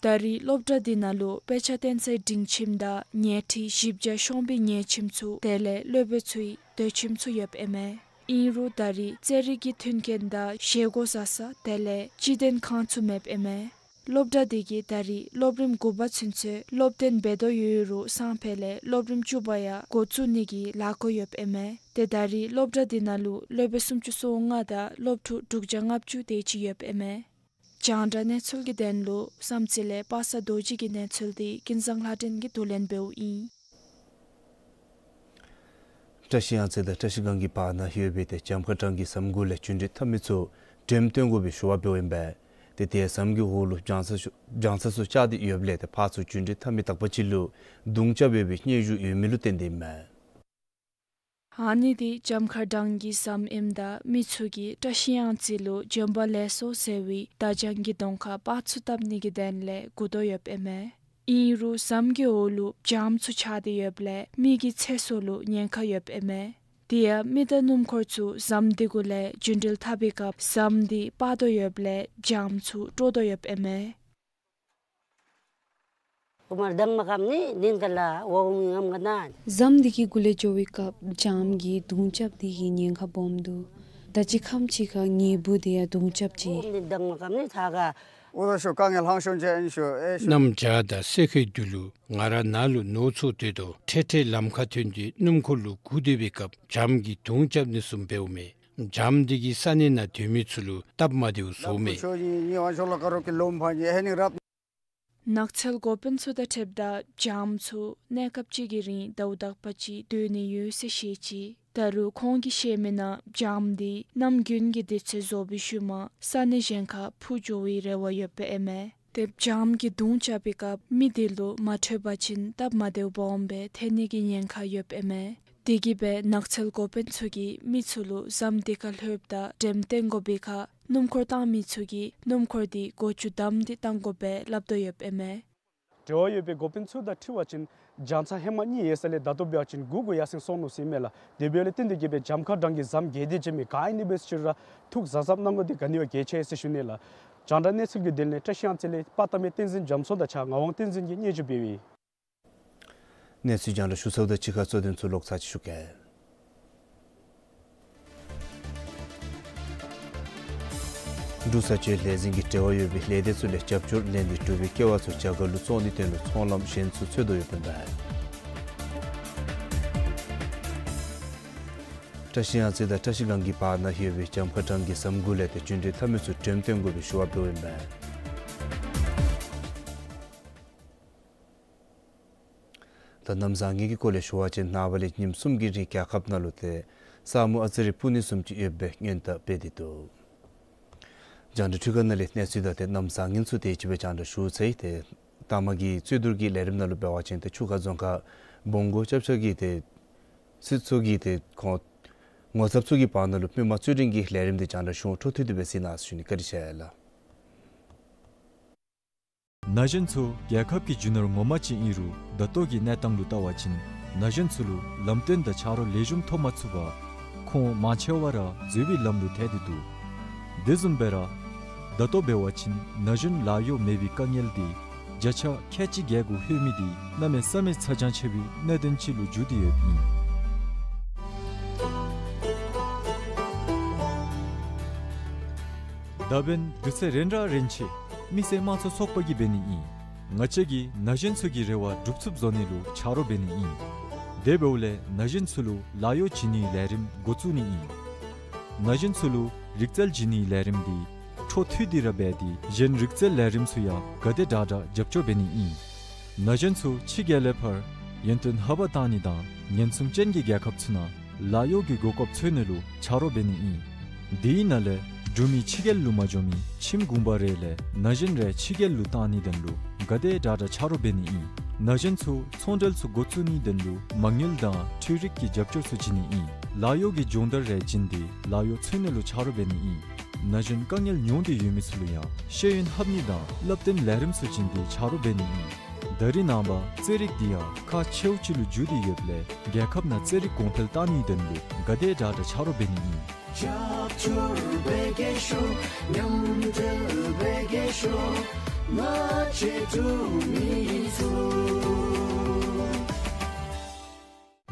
ད་རེས་སློབ་གྲྭ་འདི་ནང་ལུ་དཔེ་ཆ་སྟོན་སའི་སྒྲིང་ཁྱིམ་དང་ཉལ་ཁྲི་བཞི་བརྒྱ་ཤོང་བའི་ཉལ་ཁྱིམ་ཚུ་དེ་ལས་སློབ་དཔོན་ཚུའི་སྡོད་ཁྱིམ་ཚུ་ཡོདཔ་ཨིན་མས། ཨིན་རུང་ད་རེས་རྩེད་རིགས་ཀྱི་མཐུན་རྐྱེན་དང་བཞེས་སྒོ་བཟའ་ས་དེ་ལས་སྤྱི་དོན་ཁང་ཚུ་མེདཔ་ཨིན་མས། སློབ་གྲྭ་འདི་གིས་ད་རེས་སློབ་རིམ་དགུ་པ་ཚུན་ཚོད་སློབ་སྟོན་འབད་དོ་ཡོད་རུང་སང་ཕོད་ལས་སློབ་རིམ་བཅུ་པ་ཡང་འགོ་བཙུགས་ནི་གི་ལཱ་འགོ་ཡོདཔ་ཨིན་མས། ཏེ་ད་རེས་སློབ་གྲྭ་འདི་ནང་ལུ་སློབ་དཔོན་སུམ་ཅུ་སོ་ལྔ་དང་སློབ་ཕྲུག་དྲུག་བརྒྱ་ལྔ་བཅུ་དེ་ཅིག་ཡོདཔ་ཨིན་མས། རྒྱང་བསྒྲགས་གནས་ཚུལ་གྱི་དོན་ལུ་བསམ་རྩེ་ལས་པ་སངས་རྡོ་རྗེ་གི་གནས་ཚུལ་འདི་ཀུན་བཟང་ལྷ་སྒྲོན་གྱིས་བསྡུ་ལེན་འབདཝ་ཨིན། བཀྲ་ཤིས་གཡང་རྩེ་དང་བཀྲ་ཤིས་སྒང་གི་བར་ན་ཡོད་པའི་ཏེ་གྱངས་ཁ་གྲངས་ཀྱི་ཟམ་གུ་ལས་རྒྱུན་འགྲུལ་འཐབ་མི་ཚུ་འགྲེམས་སྟོན་དགོ་པའི་ཞུ་བ་འབདཝ་ཨིན་པས། ཏེ་དེ་ཟམ་གྱི་འོག་ལུ་རྒྱང་ས་ཚུ་རྒྱང་ས་ཚུ་བཅག་སྟེ་ཡོདཔ་ལས་ཏེ་ཕར་ཚུར་རྒྱུན་འགྲུལ་འཐབ་མི་དག་པ་ཅིག་ལུ་རྡུང་རྐྱབ་ཡོད་པའི་སྙན་ཞུ་ཡོད་མི་ལུ་བརྟེན་ཏེ་ཨིན་མས། ཨ་ནི་འདི་གྱངས་ཁ་གྲངས་ཀྱི་ཟམ་ཨིནམ་ད་མི་ཚུ་གིས་བཀྲ་ཤིས་གཡང་རྩེ་ལུ་བྱོན་པ་ལེགས་སོ་ཟེར་བའི་བརྡ་བྱང་གི་གདོང་ཁར་པར་ཚུ་བཏབ་ནི་གི་དོན་ལས་སྒུག་དོ་ཡོདཔ་ཨིན་མས། ཨིན་རུང་ཟམ་གྱི་འོག་ལུ་རྒྱངམ་ཚུ་ཆགས་ཏེ་ཡོདཔ་ལས་མི་གི་ཚེ་སྲོག་ལུ་ཉེན་ཁ་ཡོདཔ་ཨིན་མས། དེ་ཡང་མི་དང་སྣུམ་འཁོར་ཚུ་ཟམ་འདི་གུ་ལས་རྒྱུན་འགྲུལ་འཐབ་པའི་སྐབས་ཟམ་འདི་སྤར་དོ་ཡོདཔ་ལས་རྒྱངམ་ཚུ་དཀྲོག་དོ་ཡོདཔ་ཨིན་མས། ཨོ་མར་དང་མ་ཀམ་ནི་ནིན་ཀ་ལ་ཝའུ་མི་ངམ་ག་ན། ཟམ་འདི་གི་གུ་ལས་འགྱོ་བའི་སྐབས་རྒྱངམ་གིས་རྡུང་རྐྱབ་ནི་གི་ཉེན་ཁ་སྦོམ་འདུག། ད་ཅི་ཁམས་ཅིག་ཁར་ངེ་བུ་དེ་ཡང་རྡུང་རྐྱབ་ཅི། ཨོ་མི་དང་མ་ཀམ་ནི་ཐ་ག། ཨོ་ད་ཤོ་དཀའ་ངལ་ལྷང་ཤོང་ཅན་ཨིན་ཤོ་ཨེ་ཤོ། གནམ་བྱཱར་དང་སེར་ཁའི་དུས་ལུ་ང་ར་ནཱ་ལུ་ནོར་འཚོ་སྡོད་དོ། འཕྲལ་འཕྲལ་ལམ་ཁར་ཐོན་ཏེ་སྣུམ་འཁོར་ལུ་སྒུག་སྡོད་པའི་སྐབས་རྒྱངམ་གིས་རྡུང་རྐྱབ་ནི་བཟུམ་འབདཝ་མས། རྒྱངམ་འདི་གིས་ས་གནས་ནང་སྡོད་མི་ཚུ་ལུ་སྟབས་མ་བདེཝ་བཟོཝ་མས། ནགས་ཚལ་འགོ་དཔོན་ཚུ་དང་འཁྲིལཝ་ད་རྒྱངམ་ཚུ་གནས་སྐབས་ཅིག་གི་རིང་ཟླཝ་དག་པ་ཅིག་སྡོད་ནི་ཡོད་ཟེར་བཤད་ཅི། ད་རུང་ཁོང་གིས་བཤད་མི་ནང་རྒྱངམ་འདི་གནམ་དགུན་གྱི་དུས་ཚོད་རྫོགས་པའི་ཤུལ་མ་ས་གནས་གཞན་ཁར་འཕུར་འགྱོ་བའི་རེ་བ་ཡོདཔ་ཨིན་མས། ཏེ་རྒྱངམ་གིས་རྡུང་རྐྱབ་པའི་སྐབས་མི་དེ་ལུ་མ་འཕྲོད་པ་ཅིན་སྟབས་མ་བདེཝ་སྦོམ་སྦེ་ཐོན་ནི་གི་ཉེན་ཁ་ཡོདཔ་ཨིན་མས། དེ་གིས་སྦེ་ནགས་ཚལ་འགོ་དཔོན་ཚུ་གིས་མི་ཚུ་ལུ་ཟམ་འདི་ཁར་ལྷོདཔ་ད་འགྲེམས་སྟོན་དགོ་པའི་ཁར་སྣུམ་འཁོར་བཏང་མི་ཚུ་གིས་སྣུམ་འཁོར་འདི་སྒོ་ཅུང་བསྡམས་ཏེ་བཏང་དགོ་པས་སླབ་དོ་ཡོདཔ་ཨིན་མས། འབྲེལ་བ་ཡོད་པའི་འགོ་དཔོན་ཚུ་དང་འཁྲིལ་བ་ཅིན་ རྒྱང་ཚད་ཧེ་མ་གཉིས་ཡོད་ས་ལས་ད་ལྟོ་འབད་བ་ཅིན་དགུ་གུ་ཡར་སེང་སོང་ནུག་ཟེར་ཨིན་མས་ལགས། དེ་འབདཝ་ལས་བརྟེན་ཏེ་གིས་སྦེ་གྱངས་ཁ་གྲངས་ཀྱི་ཟམ་བརྒལ་ཏེ་འགྱོ་མི་ག་ཨིན་ནི་འབད་ཟེར་ཅི་རུང་ཐུགས་གཟབ་གཟབ་གནང་དགོ་འདི་ག་ནི་བ་གལ་ཆེ་ཟེར་ཞུ་ནི་ལགས། རྒྱང་བསྒྲགས་གནས་ཚུལ་གྱི་དོན་ལས་བཀྲ་ཤིས་གཡང་རྩེ་ལས་པར་བཏབ་མི་བསྟན་འཛིན་རྒྱ་མཚོ་དང་གཅིག་ཁར་ངག་དབང་བསྟན་འཛིན་གྱིས་སྙན་ཞུ་འབདཝ་ཨིན། གནས་ཚུལ་རྒྱང་བསྒྲགས་ཞུ་ཚརཝ་དང་གཅིག་ཁར་གཙོ་དོན་ཚུ་ལོག་ཚར་ཅིག་ཞུ་གེ། འབྲུག་བཟའ་སྤྱོད་ལས་འཛིན་གྱིས་འབྲེལ་བ་ཡོད་པའི་ལས་སྡེ་ཚུ་ལས་རྒྱབ་སྐྱོར་ལེན་ཏེ་འབྲུག་པའི་ཀེ་བ་ཚུ་རྒྱ་གར་ལུ་བཙོང་ནིའི་དོན་ལུ་ཚོང་ལམ་གཞན་ཚུ་འཚོལ་དོ་ཡོདཔ་ཨིན་པས། བཀྲ་ཤིས་གཡང་རྩེ་དང་བཀྲ་ཤིས་སྒང་གི་བར་ན་ཡོད་པའི་གྱངས་ཁ་གྲངས་ཀྱི་ཟམ་གུ་ལས་ཏེ་རྒྱུན་འགྲུལ་འཐབ་མི་ཚུ་འགྲེམས་སྟོན་དགོ་པའི་ཞུ་བ་འབདཝ་ཨིན་པས། ད་གནམ་བཟང་ངན་གྱི་སྐོར་ལས་ཞུ་བ་ཅིན་ནངས་པ་ལས་ཉིནམ་གསུམ་གྱི་རིང་རྒྱལ་ཁབ་ནང་ལུ་ཏེ་ས་སྨུག་ཨ་ཙི་རེ་སྤུབས་ནི་བཟུམ་ཅིག་ཡོད་པའི་སྔོན་བརྡ་འབད་དེ་འདུག། རྒྱང་བསྒྲགས་འཕྲུལ་ཁང་ནང་ལས་གནས་ཚུལ་དང་ཏེ་གནམ་བཟང་ངན་ཚུ་དེ་ཅིག་སྦེ་རྒྱང་བསྒྲགས་ཞུ་ཚར་ཡི། ཏེ་མཐའ་མ་གི་རྩོད་བསྡུར་གྱི་ལས་རིམ་ནང་ལུ་འབད་བ་ཅིན་ཏེ་ཆུ་ཁ་རྫོང་ཁག་བོང་གུ་ཅབ་ཆ་གི་ཏེ་སྲིད་ཚོགས་ཀྱི་ཏེ་ཁོང་ངོ་ཚབ་ཚུ་གི་བར་ན་ལུ་མི་མང་རྩོད་འགྲན་གྱི་ལས་རིམ་དེ་རྒྱང་བསྒྲགས་ཞུ་འཕྲོ་མཐུད་དེ་སྦེ་གཟིགས་གནང་ཟེར་ཞུ་ནི། བཀའ་དྲིན་ཆེ་ལགས། ན་གཞོན་ཚུ་རྒྱལ་ཁབ་ཀྱི་རྒྱུ་ནོར་ངོ་མ་ཅིག་ཨིན་རུང་ད་ལྟོ་གི་གནས་སྟངས་ལུ་བལྟ་བ་ཅིན་ན་གཞོན་ཚུ་ལུ་ལམ་སྟོན་དང་ཆ་རོགས་ལེགས་ཤོམ་ཐོབ་མ་ཚུགས་པར་ཁོང་མང་ཆེ་བ་ར་འཛོལ་བའི་ལམ་ལུ་ཐལ་ཏེ་འདུག། དེ་བཟུམ་སྦེ་ར་ད་ལྟོ་འབད་བ་ཅིན་ན་གཞོན་ལཱ་གཡོག་མེད་པའི་དཀའ་ངལ་འདི་བརྒྱ་ཆ་ཁལ་གཅིག་བརྒྱད་དགུ་ལྷོད་མི་འདི་གནམ་མེད་ས་མེད་ཚ་གྱང་ཆེ་བའི་གནད་དོན་ཅིག་ལུ་འགྱུར་ཏེ་ཡོདཔ་ཨིན། ད་འབདན་དུས་ཚོད་རན་ར་རན་ཆེ་མི་སེར་དམངས་གཙོ་ཚོགས་པ་གིས་འབད་ནི་ཨིན། ང་བཅས་ཀྱིས་ན་གཞོན་ཚུ་གི་རེ་བ་སྒྲུབ་ཚུགསཔ་བཟོ་ནི་ལུ་ཆ་རོགས་འབད་ནི་ཨིན། དེ་འབདཝ་ལས་ན་གཞོན་ཚུ་ལུ་ལཱ་གཡོག་བྱིན་ནིའི་ལས་རིམ་འགོ་བཙུགས་ནི་ཨིན། ན་གཞོན་ཚུ་ལུ་རིག་རྩལ་བྱིན་ནིའི་ལས་རིམ་འདི་འཕྲོ་མཐུད་དེ་ར་འབད་དེ་གཞན་རིག་རྩལ་ལས་རིམ་ཚུ་ཡང་ག་དེ་དྲག་དྲག་རྒྱབ་སྐྱོར་འབད་ནི་ཨིན། ན་གཞོན་ཚུ་ཕྱི་རྒྱལ་ལས་ཕར་ཡོན་ཏན་ཧ་པ་བཏང་ནི་དང་ཉེན་སྲུང་ཅན་གྱི་རྒྱལ་ཁབ་ཚུ་ནང་ལཱ་གཡོག་གི་གོ་སྐབས་འཚོལ་ནི་ལུ་ཆ་རོགས་འབད་ནི་ཨིན། དེའི་ནང་ལས་འབྲུག་མི་ཕྱི་རྒྱལ་ལུ་མ་འགྱོ་མི་ཁྱིམ་གུང་པ་རེ་ལས་ན་གཞོན་རེ་ཕྱི་རྒྱལ་ལུ་བཏང་ནིའི་དོན་ལུ་ག་དེ་དྲག་དྲག་ཆ་རོགས་འབད་ནི་ཨིན། ན་གཞོན་ཚུ་ཚོང་འབྲེལ་ཚུ་འགོ་བཙུགས་ནིའི་དོན་ལུ་མ་དངུལ་དང་འཕྲུལ་རིག་གི་རྒྱབ་སྐྱོར་ཚུ་བྱིན་ནི་ཨིན། ལཱ་གཡོག་གི་སྦྱོང་བརྡར་རེ་བྱིན་ཏེ་ལཱ་གཡོག་འཚོལ་ནི་ལུ་ཆ་རོགས་འབད་ནི་ཨིན། ན་གཞོན་དཀའ་ངལ་མྱོང་སྟེ་ཡོད་མི་ཚུ་ལུ་ཡང་ཤེས་ཡོན་ལྷབ་ནི་དང་བསླབ་སྟོན་ལས་རིམ་ཚུ་བྱིན་ཏེ་ཆ་རོགས་འབད་ནི་ཨིན། ད་རེས་ནངས་པ་རྩེད་རིགས་འདི་ཡང་ཁག་ཆེཝ་ཅིག་ལུ་འགྱུར་ཏེ་ཡོདཔ་ལས་རྒྱལ་ཁབ་ནང་རྩེད་རིགས་གོང་འཕེལ་བཏང་ནིའི་དོན་ལུ་ག་དེ་དྲག་དྲག་ཆ་རོགས་འབད་ནི་ཨིན། རྒྱབ་སྐྱོར་འབད་གེ་ཤོག། མཉམ་འབྲེལ་འབད་གེ་ཤོག། ང་བཅས་འབྲུག་མི་ཚུ།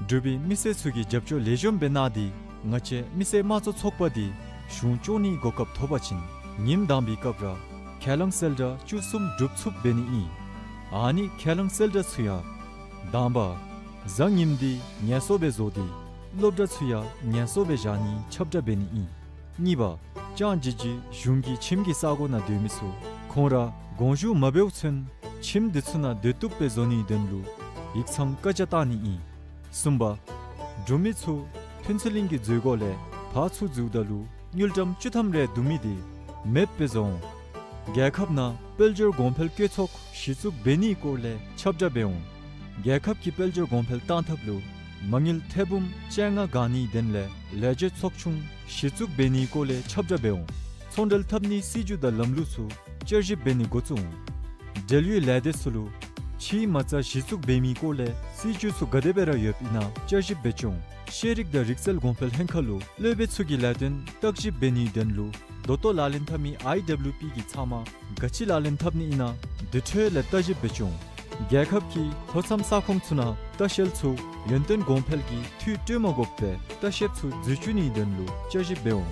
འབྲུག་པའི་མི་སེར་ཚུ་གིས་རྒྱབ་སྐྱོར་ལེགས་ཤོམ་སྦེ་གནང་སྟེ་ང་བཅས་མི་སེར་དམངས་གཙོ་ཚོགས་པ་འདི་གཞུང་སྐྱོང་ནིའི་གོ་སྐབས་ཐོབ་པ་ཅིན་ཉིནམ་དང་པའི་སྐབས་ར་ཁས་བླངས་གསལ་བསྒྲགས་བཅུ་གསུམ་སྒྲུབ་ཚུགསཔ་འབད་ནི་ཨིན། ཨ་ནི་ཁས་བླངས་གསལ་བསྒྲགས་ཚུ་ཡང་དང་པ་གཟའ་ཉིམ་འདི་ངལ་གསོ་སྦེ་བཟོ་སྟེ་སློབ་གྲྭ་ཚུ་ཡང་ངལ་གསོ་སྦེ་བཞག་ནིའི་ཁྱབ་བསྒྲགས་འབད་ནི་ཨིན། གཉིས་པ་ཅང་ཇི་ཇི་གཞུང་གི་ཁྱིམ་གྱི་ས་གོ་ནང་སྡོད་མི་ཚུ་ཁོང་ར་དགོངས་ཞུ་མ་འབདཝ་ཚུན་ཁྱིམ་འདི་ཚུ་ནང་སྡོད་བཏུབ་སྦེ་བཟོ་ནིའི་དོན་ལུ་ཡིག་ཚང་བཀའ་རྒྱ་བཏང་ནི་ཨིན། གསུམ་པ་འབྲུག་མི་ཚུ་ཕུན་ཚོགས་གླིང་གི་མཛོད་སྒོ་ལས་ཕར་ཚུར་འཛུལཝ་ད་ལུ་དངུལ་ཀྲམ་བཅུ་ཐམ་རེ་བསྡུ་མི་འདི་མེདཔ་སྦེ་བཟོ་འོང་། རྒྱལ་ཁབ་ནང་དཔལ་འབྱོར་གོང་འཕེལ་བཀོད་ཚོགས་གཞི་བཙུགས་འབད་ནིའི་སྐོར་ལས་ཁྱབ་བསྒྲགས་འབད་འོང་། རྒྱལ་ཁབ་ཀྱི་དཔལ་འབྱོར་གོང་འཕེལ་གཏང་ཐབས་ལུ་མ་དངུལ་ཐེར་འབུམ་བཅོ་ལྔ་བཀང་ནིའི་དོན་ལས་ལས་བྱེད་ཚོགས་ཆུང་གཞི་བཙུགས་འབད་ནིའི་སྐོར་ལས་ཁྱབ་བསྒྲགས་འབད་འོང་། ཚོང་འབྲེལ་འཐབ་ནིའི་སྲིད་བྱུས་དང་ལམ་ལུགས་ཚུ་བསྐྱར་ཞིབ་འབད་ནི་འགོ་བཙུགས་འོང་། འབྲེལ་ཡོད་ལས་སྡེ་ཚུ་ལུ་ཕྱིའི་མ་རྩ་གཞི་བཙུགས་འབད་མིའི་སྐོར་ལས་སྲིད་བྱུས་ཚུ་ག་དེ་སྦེ་ར་ཡོདཔ་ཨིན་ན་བསྐྱར་ཞིབ་འབད་བཅུག་འོང་། ཤེས་རིག་དང་རིག་རྩལ་གོང་འཕེལ་ལྷན་ཁག་ལུ་སློབ་དཔོན་ཚུ་གི་ལས་དོན་བརྟག་ཞིབ་འབད་ནིའི་དོན་ལུ་ད་ལྟོ་ལག་ལེན་འཐབ་མི་ཨའི་ཌབ་ལིའུ་པི་གི་ཚབ་མ་ག་ཅི་ལག་ལེན་འཐབ་ནི་ཨིན་ན་དེ་འཕྲོ་ལས་བརྟག་ཞིབ་འབད་བཅུག་འོང་། རྒྱལ་ཁབ་ཀྱི་ལྷོ་མཚམས་ས་ཁོངས་ཚུ་ནང་ལྟ་བཤལ་ཚུ་ཡོན་ཏན་གོང་འཕེལ་གྱི་འཐུས་སྤྲོད་མ་དགོཔ་སྦེ་ལྟ་བཤལཔ་ཚུ་འཛུལ་བཅུག་ནིའི་དོན་ལུ་བསྐྱར་ཞིབ་འབད་འོང་།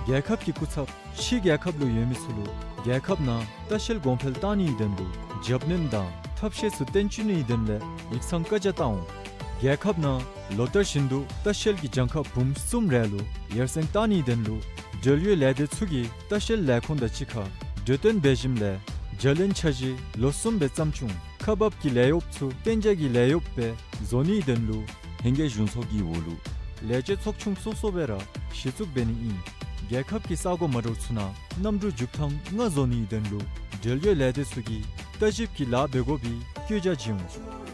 རྒྱལ་ཁབ་ཀྱི་སྐུ་ཚབ་ཕྱི་རྒྱལ་ཁབ་ལུ་ཡོད་མི་ཚུ་ལུ་རྒྱལ་ཁབ་ནང་ལྟ་བཤལ་གོང་འཕེལ་གཏང་ནིའི་དོན་ལུ་རྒྱབ་སྣོན་དང་ཐབས་ཤེས་ཚུ་བཏོན་བཅུག་ནིའི་དོན་ལས་ཡིག་ཚང་བཀའ་རྒྱ་བཏང་འོང་། རྒྱལ་ཁབ་ནང་ལོ་བསྟར་བཞིན་དུ་ལྟ་བཤལ་གྱི་གྱངས་ཁ་འབུམ་གསུམ་རེ་ལུ་ཡར་སེང་གཏང་ནིའི་དོན་ལུ་འབྲེལ་ཡོད་ལས་སྡེ་ཚུ་གིས་ལྟ་བཤལ་ལས་ཁུངས་དང་གཅིག་ཁར་གྲོས་བསྟུན་འབད་ཞིནམ་ལས་བརྒྱ་ལོན་འཆར་གཞི་ལོ་གསུམ་སྦེ་བརྩམས་བཅུག་འོང་། ཁག་འབགཔ་གི་ལས་གཡོགཔ་ཚུ་གཏན་འཇགས་ཀྱི་ལས་གཡོགཔ་སྦེ་བཟོ་ནིའི་དོན་ལུ་ཧེང་སྐལ་གཞུང་ཚོགས་ཀྱི་འོག་ལུ་ལས་བྱེད་ཚོགས་ཆུང་སོ་སོ་སྦེ་ར་གཞི་བཙུགས་འབད་ནི་ཨིན། རྒྱལ་ཁབ་ཀྱི་ས་གོ་མ་འདྲཝ་ཚུ་ནང་གནམ་གྲུ་རྒྱུག་ཐངས་ལྔ་བཟོ་ནིའི་དོན་ལུ་འབྲེལ་ཡོད་ལས་སྡེ་ཚུ་གིས་བརྟག་ཞིབ་ཀྱི་ལཱ་འབད་དགོ་པའི་བཀོད་རྒྱ་བྱིན་འོང་།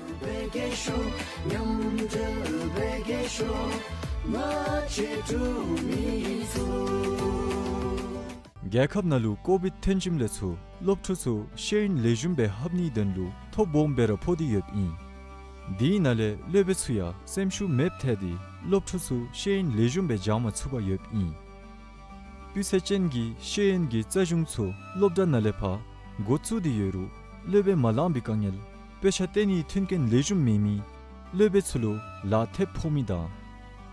རྒྱལ་ཁབ་ནང་ལུ་ཀོ་བིཌ་ཐོན་ཞིནམ་ལས་ཚུར་སློབ་ཕྲུག་ཚུ་ཤེས་ཡོན་ལེགས་ཤོམ་སྦེ་ལྷབ་ནིའི་དོན་ལུ་ཐོ་སྦོམ་སྦེ་ར་ཕོག་སྟེ་ཡོདཔ་ཨིན། དེའི་ནང་ལས་སློབ་དཔོན་ཚུ་ཡང་སེམས་ཤུགས་མེདཔ་ཐལ་ཏེ་སློབ་ཕྲུག་ཚུ་ཤེས་ཡོན་ལེགས་ཤོམ་སྦེ་སྦྱང་མ་ཚུགས་པར་ཡོདཔ་ཨིན། སྤུས་ཚད་ཅན་གྱི་ཤེས་ཡོན་གྱི་རྩ་གཞུང་ཚུ་སློབ་གྲྭ་ནང་ལས་ཕར་འགོ་བཙུགས་ཏེ་ཡོད་རུང་སློབ་དཔོན་མ་ལངམ་པའི་དཀའ་ངལ་དཔེ་ཆ་སྟོན་ནིའི་མཐུན་རྐྱེན་ལེགས་ཤོམ་མེད་མི་སློབ་དཔོན་ཚུ་ལུ་ལཱ་ཐེབས་ཕོག་མི་དང་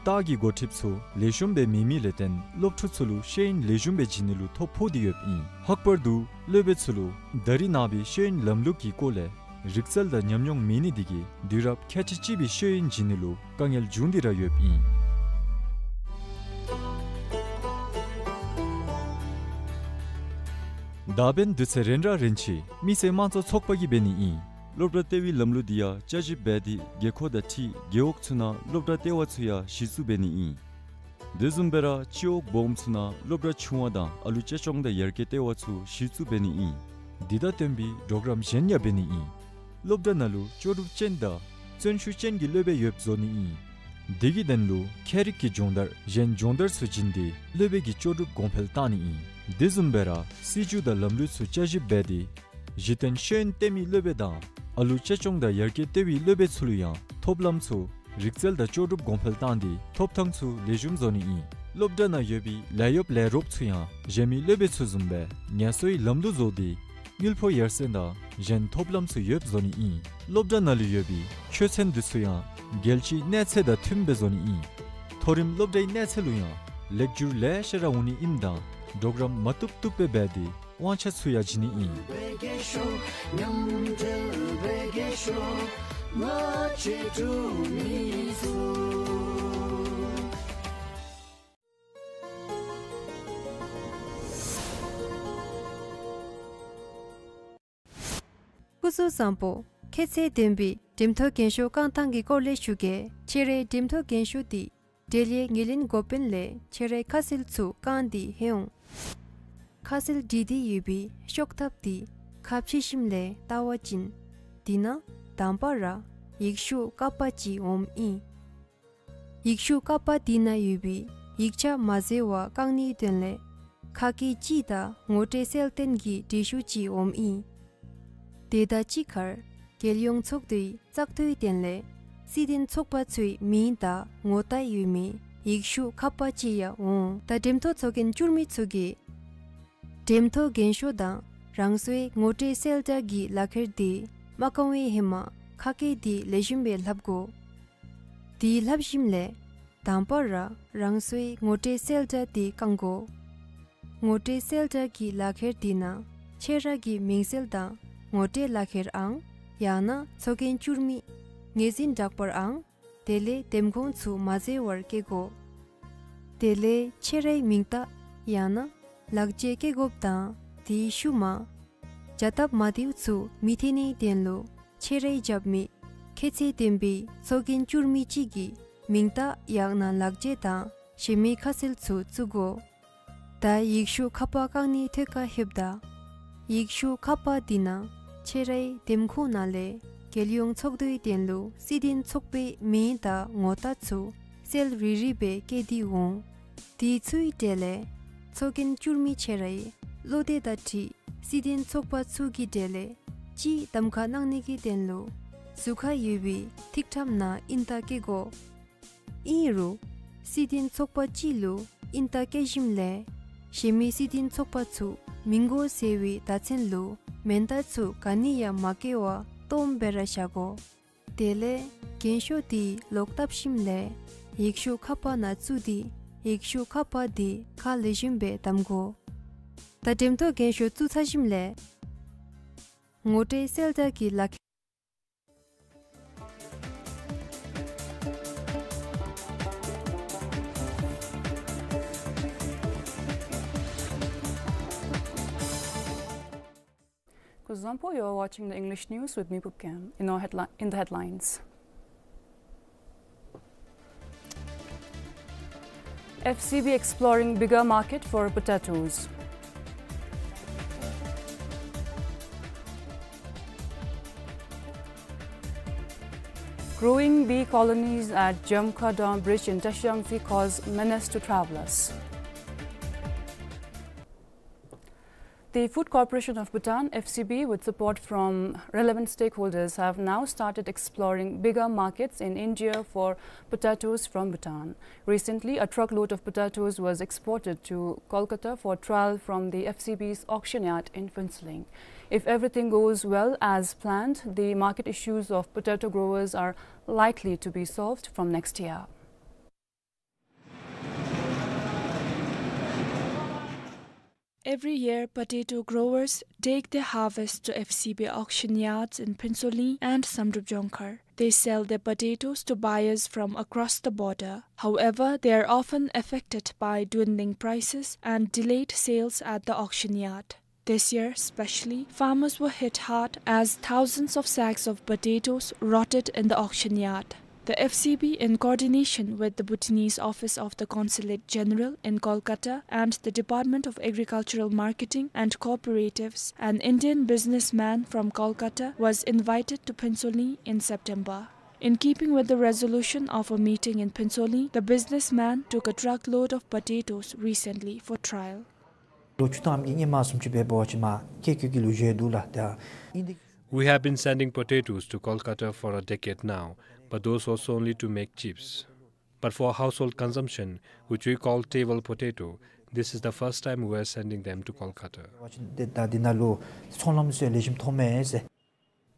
ལྟག་གི་འགོ་ཁྲིདཔ་ཚུ་ལེགས་ཤོམ་སྦེ་མེད་མི་ལས་བརྟེན་སློབ་ཕྲུག་ཚུ་ལུ་ཤེས་ཡོན་ལེགས་ཤོམ་སྦེ་བྱིན་ནི་ལུ་ཐོ་ཕོག་སྟེ་ཡོདཔ་ཨིན། ལྷག་པར་དུ་སློབ་དཔོན་ཚུ་ལུ་ད་རིས་ནངས་པའི་ཤེས་ཡོན་ལམ་ལུགས་ཀྱི་སྐོར་ལས་རིག་རྩལ་དང་ཉམས་མྱོང་མེད་ནི་དེ་གིས་དུས་རབས་ཁལ་གཅིག་གཅིག་པའི་ཤེས་ཡོན་བྱིན་ནི་ལུ་དཀའ་ངལ་འབྱུང་སྟེ་ར་ཡོདཔ་ཨིན། ད་འབདན་དུས་ཚོད་རན་ར་རན་ཅི། མི་སེར་དམངས་གཙོ་ཚོགས་པ་གིས་འབད་ནི་ཨིན། སློབ་གྲྭ་ལྟེ་བའི་ལམ་ལུགས་འདི་ཡང་བསྐྱར་ཞིབ་འབད་དེ་རྒེད་འཁོགས་དང་འཁྲིལ་རྒེད་འོག་ཚུ་ནང་སློབ་གྲྭ་ལྟེ་བ་ཚུ་ཡང་གཞི་བཙུགས་འབད་ནི་ཨིན། དེ་བཟུམ་སྦེ་ར་སྤྱི་འོག་སྦོམ་ཚུ་ནང་སློབ་གྲྭ་ཆུང་བ་དང་ཨ་ལུ་གཅེས་སྐྱོང་དང་ཡར་རྒྱས་ལྟེ་བ་ཚུ་གཞི་བཙུགས་འབད་ནི་ཨིན། འདི་དང་བསྟུན་པའི་གྲོགས་རམ་གཞན་ཡང་འབད་ནི་ཨིན། སློབ་གྲྭ་ནང་ལུ་ལྕོགས་གྲུབ་ཅན་དང་བརྩོན་ཤུགས་ཅན་གྱི་སློབ་དཔོན་ཡོདཔ་བཟོ་ནི་ཨིན། དེ་གི་དོན་ལུ་ཁྱད་རིག་གི་སྦྱོང་བརྡར་གཞན་སྦྱོང་བརྡར་ཚུ་བྱིན་ཏེ་སློབ་དཔོན་གྱི་ལྕོགས་གྲུབ་གོང་འཕེལ་བཏང་ནི་ཨིན། དེ་བཟུམ་སྦེ་ར་སྲིད་བྱུས་དང་ལམ་ལུགས་ཚུ་བསྐྱར་ཞིབ་འབད་དེ་གཞི་རྟེན་ཤེས་ཡོན་སྟོན་མི་སློབ་དཔོན་དང་ཨ་ལུ་གཅེས་སྐྱོང་དང་ཡར་རྒྱས་ལྟེ་བའི་སློབ་དཔོན་ཚུ་ལུ་ཡང་ཐོབ་ལམ་ཚུ་རིག་རྩལ་དང་ལྕོགས་གྲུབ་གོང་འཕེལ་བཏང་སྟེ་ཐོབ་ཐང་ཚུ་ལེགས་ཤོམ་བཟོ་ནི་ཨིན། སློབ་གྲྭ་ནང་ཡོད་པའི་ལས་གཡོགཔ་ལས་རོགསཔ་ཚུ་ཡང་གཞན་མི་སློབ་དཔོན་ཚུ་བཟུམ་སྦེ་ངལ་གསོའི་ལམ་ལུགས་བཟོ་སྟེ་དངུལ་ཕོགས་ཡར་སེང་དང་གཞན་ཐོབ་ལམ་ཚུ་ཡོདཔ་བཟོ་ནི་ཨིན། སློབ་གྲྭ་ནང་ལུ་ཡོད་པའི་ཆོས་ཚན་འདི་ཚུ་ཡང་རྒྱལ་སྤྱིའི་གནས་ཚད་དང་མཐུནམ་སྦེ་བཟོ་ནི་ཨིན། མཐོ་རིམ་སློབ་གྲྭའི་གནས་ཚད་ལུ་ཡང་ལེགས་བསྒྱུར་ལེ་ཤ་ར་འོང་ནི་ཨིནམ་ད་གྲོགས་རམ་མ་བཏུབ་བཏུབ་སྦེ་འབད་དེ་དབང་ཆ་ཚུ་ཡང་བྱིན་ནི་ཨིན། སྐུ་གཟུགས་བཟང་པོ། ཁྱད་ཚད་ལྡན་པའི་འགྲེམས་ཐོག་རྒན་ཤོས་བཀང་ཐངས་ཀྱི་སྐོར་ལས་ཞུ་གེ། ཁྱོད་རའི་འགྲེམས་ཐོག་རྒན་ཤོས་འདི་འབྲེལ་ཡོད་ངོས་ལེན་འགོ་དཔོན་ལས་ཁྱོད་རའི་ཁ་གསལ་ཚུ་བཀང་སྟེ་ལྷོད་འོང་། ཁ་གསལ་བྲིས་ཏེ་ཡོད་པའི་ཤོག་ཐབས་འདི་ཁ་ཕྱེ་ཞིནམ་ལས་བལྟ་བ་ཅིན་འདི་ནང་དང་པ་ར་ཡིག་ཤོག་ཀ་པ་ཅིག་འོངམ་ཨིན། ཡིག་ཤོག་ཀ་པ་འདི་ནང་ཡོད་པའི་ཡིག་ཆ་མ་འཛོལ་བར་བཀང་ནིའི་དོན་ལས་ཁ་སྐད་གཅིག་དང་ངོ་སྤྲོད་གསལ་སྟོན་གྱི་འབྲི་ཤོག་ཅིག་འོངམ་ཨིན། དེ་དང་གཅིག་ཁར་རྒྱལ་ཡོངས་ཚོགས་འདུའི་བཙག་འཐུའི་དོན་ལས་སྲིད་དོན་ཚོགས་པ་ཚུའི་མིང་དང་ངོ་རྟགས་ཡོད་མི་ཡིག་ཤོག་ཁ་པ་ཅིག་ཡང་འོང་། ད་འགྲེམས་ཐོག་ཚོགས་རྒྱན་བསྒྱུར་མི་ཚུ་གིས་འགྲེམས་ཐོག་རྒན་ཤོས་དང་རང་སོའི་ངོ་སྤྲོད་གསལ་བསྒྲགས་ཀྱི་ལག་ཁྱེར་འདི་མ་བཀང་བའི་ཧེ་མ་ཁ་སྐད་འདི་ལེགས་ཤོམ་སྦེ་ལྷབ་དགོ། དེ་ལྷབ་ཞིནམ་ལས་དང་པ་ར་རང་སོའི་ངོ་སྤྲོད་གསལ་བསྒྲགས་འདི་བཀང་དགོ། ངོ་སྤྲོད་གསལ་བསྒྲགས་ཀྱི་ལག་ཁྱེར་འདི་ནང་ཁྱོད་ར་གི་མིང་གསལ་དང་ངོ་སྤྲོད་ལག་ཁྱེར་ཨང་ཡང་ན་ཚོགས་རྒྱན་བསྒྱུར་མི་ངོས་འཛིན་བསྒྲགས་པར་ཨང་དེ་ལས་འདེམས་ཁོངས་ཚུ་མ་འཛོལ་བར་བཀལ་དགོ། དེ་ལས་ཁྱོད་རའི་མིང་རྟགས་ཡང་ན་ལག་འཁྱེར་བཀལ་དགོཔ་དང་དེའི་ཤུལ་མ་བྱ་སྟབས་མ་བདེཝ་ཚུ་མི་ཐོན་ནིའི་དོན་ལུ་ཁྱོད་རའི་རྒྱབ་མི་ཁྱད་ཚད་ལྡན་པའི་ཚོགས་རྒྱན་བསྒྱུར་མི་གཅིག་གི་མིང་རྟགས་ཡང་ན་ལག་འཁྱེར་དང་གཞན་མི་ཁ་གསལ་ཚུ་བཙུགས་དགོ། ད་ཡིག་ཤོག་ཁ་པ་བཀང་ནིའི་ཐོག་ཁར་ལྷོདཔ་ད་ཡིག་ཤོག་ཁ་པ་འདི་ནང་ཁྱོད་རའི་འདེམས་ཁོངས་ནང་ལས་རྒྱལ་ཡོངས་ཚོགས་འདུའི་དོན་ལུ་སྲིད་དོན་ཚོགས་པའི་མིང་དང་ངོ་རྟགས་ཚུ་གསལ་རི་རི་སྦེ་བཀོད་དེ་འོང་། དེ་ཚུའི་གྲས་ལས་ཚོགས་རྒྱན་བསྒྱུར་མི་ཁྱོད་རའི་བློ་འདོད་དང་འཁྲིལ་སྲིད་དོན་ཚོགས་པ་ཚུ་གི་གྲས་ལས་གཅིག་གདམ་ཁ་གནང་ནི་གི་དོན་ལུ་ཟུར་ཁར་ཡོད་པའི་ཐིག་ཁྲམ་ནང་ཨིནམ་ད་བཀོད་དགོ། ཨིན་རུང་སྲིད་དོན་ཚོགས་པ་གཅིག་ལུ་ཨིནམ་ད་བཀོད་ཞིནམ་ལས་གཞན་མི་སྲིད་དོན་ཚོགས་པ་ཚུ་མི་དགོ་ཟེར་བའི་བརྡ་མཚོན་ལུ་མེན་ན་ཚུ་ག་ནི་ཡང་མ་བཀོད་པར་སྟོངམ་སྦེ་ར་བཞག་དགོ། དེ་ལས་རྒན་ཤོས་འདི་ལོག་བཏབ་ཞིནམ་ལས་ཡིག་ཤོག་ཁ་པ་ནང་བཙུགས་ཏེ་ཡིག་ཤོག་ཁ་པ་འདི་ཁ་ལེགས་ཤོམ་སྦེ་བསྡམ་དགོ། ད་འགྲེམས་ཐོག་རྒན་ཤོས་བཙུགས་ཚར་ཞིནམ་ལས་ངོ་སྤྲོད་གསལ་བསྒྲགས་ཀྱི་ལག་ཁྱེར། Kuzuzangpo, you are watching the English news with me, Pupkem. In our headli-, in the headlines. F C B exploring bigger market for potatoes. Growing bee colonies at Jamkhadam Bridge in Tashiyangtse cause menace to travelers. The Food Corporation of Bhutan, F C B, with support from relevant stakeholders, have now started exploring bigger markets in India for potatoes from Bhutan. Recently, a truckload of potatoes was exported to Kolkata for trial from the F C B's auction yard in Phuentsholing. If everything goes well as planned, the market issues of potato growers are likely to be solved from next year. Every year, potato growers take their harvest to F C B auction yards in Phuentsholing and Samdrup Jongkhar. They sell their potatoes to buyers from across the border. However, they are often affected by dwindling prices and delayed sales at the auction yard. This year, especially, farmers were hit hard as thousands of sacks of potatoes rotted in the auction yard. The F C B, in coordination with the Bhutanese office of the Consulate General in Kolkata and the Department of Agricultural Marketing and Cooperatives, an Indian businessman from Kolkata was invited to Phuentsholing in September. In keeping with the resolution of a meeting in Phuentsholing, the businessman took a truckload of potatoes recently for trial. ལོ་བཅུ་ཐམ་གྱི་སྔོན་མ་བཟུམ་ཅིག་འབད་བ་ཅིན་མ་ཁེ་ཁེ་གི་ལུ་བཞེས་འདུག་ལགས། ད་ཨིན་དེ། We have been sending potatoes to Kolkata for a decade now, but those was only to make chips. But for household consumption, which we call table potato, this is the first time we are sending them to Kolkata. ད་འདི་ནང་ལུ་ཚོང་ལམ་ཚུ་ལེགས་ཤོམ་མཐོངམ་མས་ཟེར།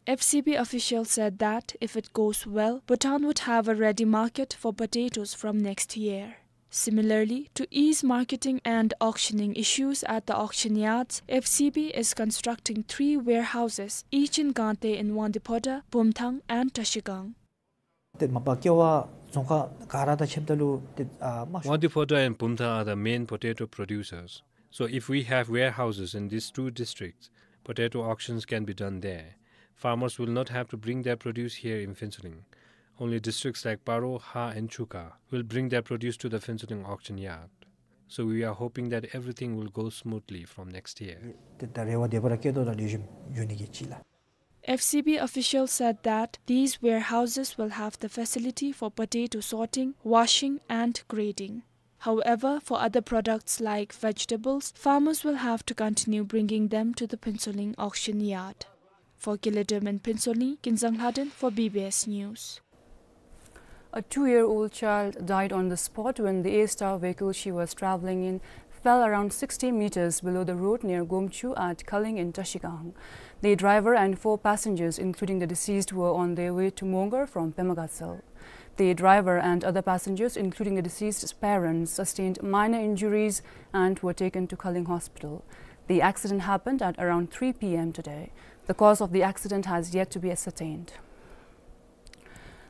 F C B officials said that if it goes well, Bhutan would have a ready market for potatoes from next year. Similarly, to ease marketing and auctioning issues at the auction yards, F C B is constructing three warehouses, each in Gangte in Wangdue Phodrang, Bumthang and Trashigang. ཏེ་མ་པ་ཀེ་བ་རྫོང་ཁག་ག་ར་དང་ཕྱདཔ་ད་ལུ་ཏེ་ཨ་མ། Wangdue Phodrang and Bumthang are the main potato producers. So if we have warehouses in these two districts, potato auctions can be done there. Farmers will not have to bring their produce here in Phuentsholing. Only districts like Paro, Ha and Chukha will bring their produce to the Phuentsholing auction yard. So we are hoping that everything will go smoothly from next year. ཏེ་ད་རེ་བ་དེ་སྦེ་ར་བསྐྱེད་དོ་ལགས། ལེགས་ཤོམ་འགྱོ་ནི་གི་ཅིག་ལགས། F C B officials said that these warehouses will have the facility for potato sorting, washing, and grading. However, for other products like vegetables, farmers will have to continue bringing them to the Phuentsholing auction yard. For Kele Dem in Phuentsholing, Kinzang Lhaden for B B S News. A two-year-old child died on the spot when the A-Star vehicle she was traveling in fell around sixty meters below the road near Gomchu at Khaling in Trashigang. The driver and four passengers, including the deceased, were on their way to Mongar from Pema Gatshel. The driver and other passengers, including the deceased's parents, sustained minor injuries and were taken to Khaling Hospital. The accident happened at around three P M today. The cause of the accident has yet to be ascertained.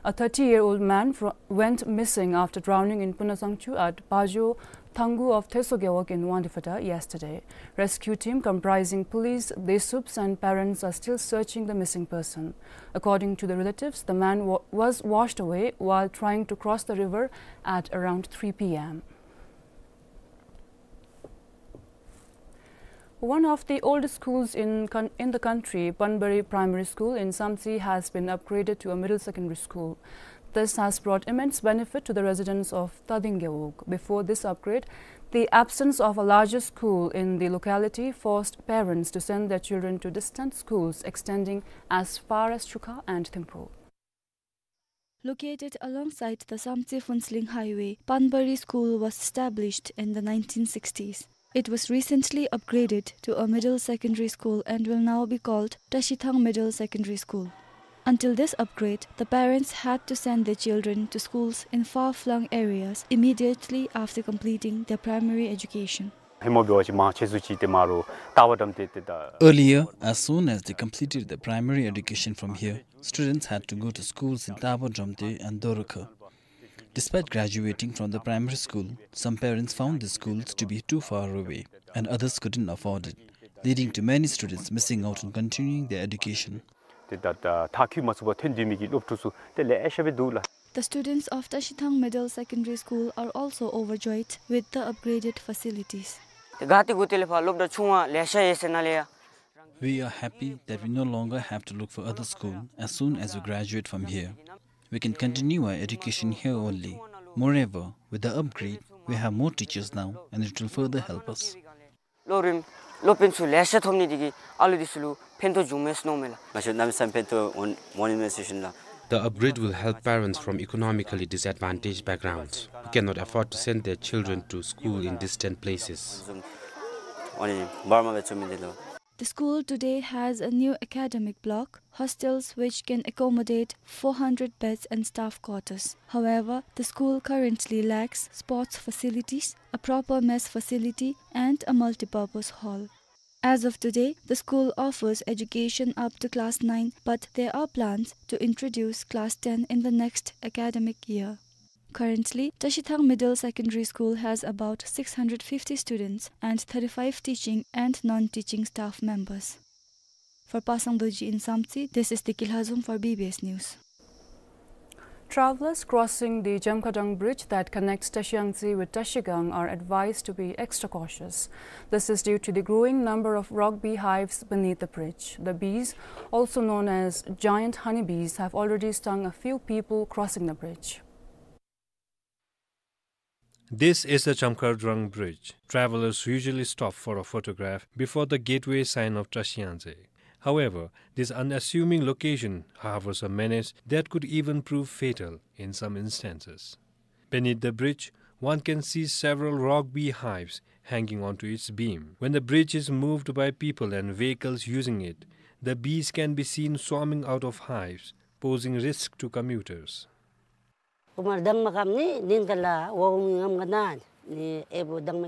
A thirty-year-old man fro-, went missing after drowning in Punasangchu at Pajo Thangu of Thesso Gewog in Wangdue Phodrang yesterday. Rescue team comprising police, DESUPS and parents are still searching the missing person. According to the relatives, the man wa-, was washed away while trying to cross the river at around three P M. One of the oldest schools in con-, in the country, Panbari Primary School in Samtse, has been upgraded to a middle secondary school. This has brought immense benefit to the residents of Tading Gewog. Before this upgrade, the absence of a larger school in the locality forced parents to send their children to distant schools extending as far as Chukha and Thimphu. Located alongside the Samtse-Phuentsholing Highway, Panbari School was established in the nineteen sixties. It was recently upgraded to a middle secondary school and will now be called Trashithang Middle Secondary School. Until this upgrade, the parents had to send their children to schools in far-flung areas immediately after completing their primary education. ཧེ་མ་འབད་བ་ཅིན་མང་ཆེ་ཤོས་ཅིག་ཏེ་མར་ལྟ་བར་འགྲམ་ཏེ་ཏེ་ད། Earlier, as soon as they completed their primary education from here, students had to go to schools in Taba Dramte and Dorakha. Despite graduating from the primary school, some parents found the schools to be too far away, and others couldn't afford it, leading to many students missing out on continuing their education. ཏེ་ད་ད་མཐར་འཁྱོལ་མ་ཚུགས་པར་ཐོན་སྡོད་མི་གི་སློབ་ཕྲུག་ཚུ་ཏེ་ལེ་ཤ་སྦེ་འདུག་ལགས། The students of Trashithang Middle Secondary School are also overjoyed with the upgraded facilities. ཏེ་ག་ཏེ་གུ་ཏེ་ལས་ཕར་སློབ་གྲྭ་ཆུང་བ་ལེ་ཤ་ཡོད་ཟེར་ནཱ་ལས་ཡ། We are happy that we no longer have to look for other school as soon as we graduate from here. We can continue our education here only. Moreover, with the upgrade, we have more teachers now and it will further help us. སློབ་རིམ་ སློབ་དཔོན་ཚུ་ལེ་ཤ་ཐོབ་ནི་དེ་གིས་ཨ་ལུ་དེ་ཚུ་ལུ་ཕན་ཐོགས་བྱུངམ་མས་ཟེར་མནོཝ་མས་ལགས། ང་ཞུ་གནམ་མེད་ས་མེད་ཕན་ཐོགས་འོང་འོང་ནི་མས་ཟེར་ཞུ་ནི་ལགས། The upgrade will help parents from economically disadvantaged backgrounds who cannot afford to send their children to school in distant places. འོང་ནི་འབར་མ་སྦེ་བྱུང་མི་འདི་ལུ། The school today has a new academic block, hostels which can accommodate four hundred beds and staff quarters. However, the school currently lacks sports facilities, a proper mess facility, and a multipurpose hall. As of today, the school offers education up to class nine, but there are plans to introduce class ten in the next academic year. Currently, Tashithang Middle Secondary School has about six hundred fifty students and thirty-five teaching and non-teaching staff members. For Pasang Dorji in Samtse, this is Tiki Lhazom for B B S News. Travelers crossing the Jamkhadang Bridge that connects Tashiyangtse with Tashigang are advised to be extra cautious. This is due to the growing number of rock bee hives beneath the bridge. The bees, also known as giant honeybees, have already stung a few people crossing the bridge. This is the Jamkhadang Bridge. Travelers usually stop for a photograph before the gateway sign of Tashiyangtse. However, this unassuming location harbors a menace that could even prove fatal in some instances. Beneath the bridge, one can see several rock bee hives hanging onto its beam. When the bridge is moved by people and vehicles using it, the bees can be seen swarming out of hives, posing risk to commuters.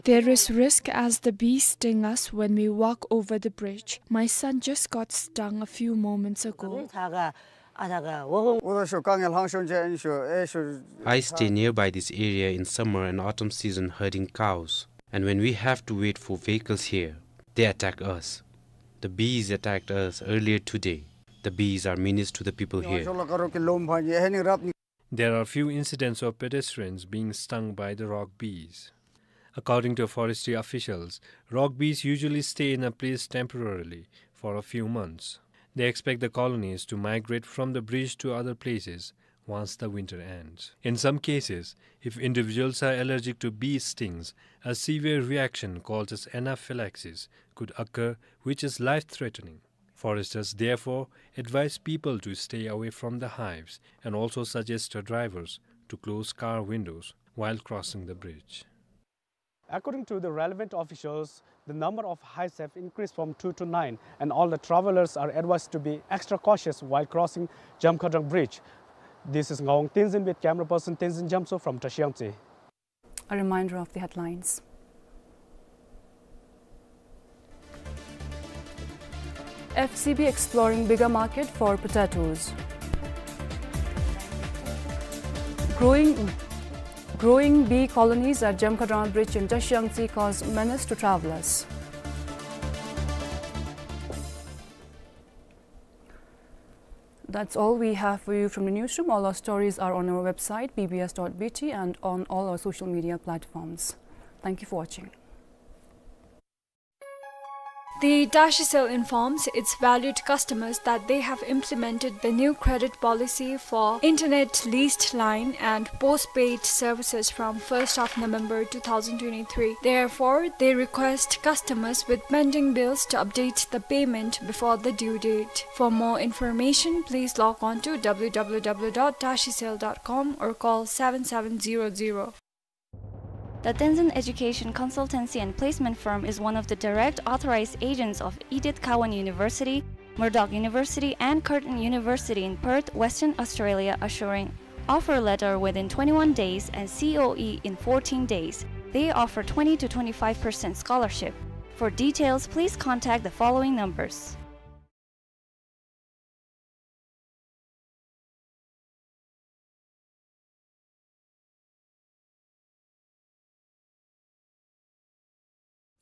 There is risk as the bees sting us when we walk over the bridge. My son just got stung a few moments ago. I stay nearby this area in summer and autumn season herding cows, and when we have to wait for vehicles here, they attack us. The bees attacked us earlier today. The bees are menace to the people here. There are few incidents of pedestrians being stung by the rock bees. According to forestry officials, rock bees usually stay in a place temporarily for a few months. They expect the colonies to migrate from the bridge to other places once the winter ends. In some cases, if individuals are allergic to bee stings, a severe reaction called as anaphylaxis could occur, which is life-threatening. Foresters therefore advise people to stay away from the hives and also suggest to drivers to close car windows while crossing the bridge. According to the relevant officials, the number of hives have increased from two to nine, and all the travelers are advised to be extra cautious while crossing Jamkhadang Bridge. This is Ngawang Tenzin with camera person Tenzin Jamso from Tashiyangtse. A reminder of the headlines. F C B exploring bigger market for potatoes. Growing, growing bee colonies at Jamkhadang Bridge in Tashiyangtse cause menace to travelers. That's all we have for you from the newsroom. All our stories are on our website, B B S dot B T, and on all our social media platforms. Thank you for watching. The Tashicell informs its valued customers that they have implemented the new credit policy for internet leased line and postpaid services from first of November two thousand twenty-three. Therefore, they request customers with pending bills to update the payment before the due date. For more information, please log on to W W W dot tashicell dot com or call seven seven zero zero. The Tenzin Education Consultancy and Placement Firm is one of the direct authorized agents of Edith Cowan University, Murdoch University, and Curtin University in Perth, Western Australia, assuring offer letter within twenty-one days and C O E in fourteen days. They offer twenty to twenty-five percent scholarship. For details, please contact the following numbers.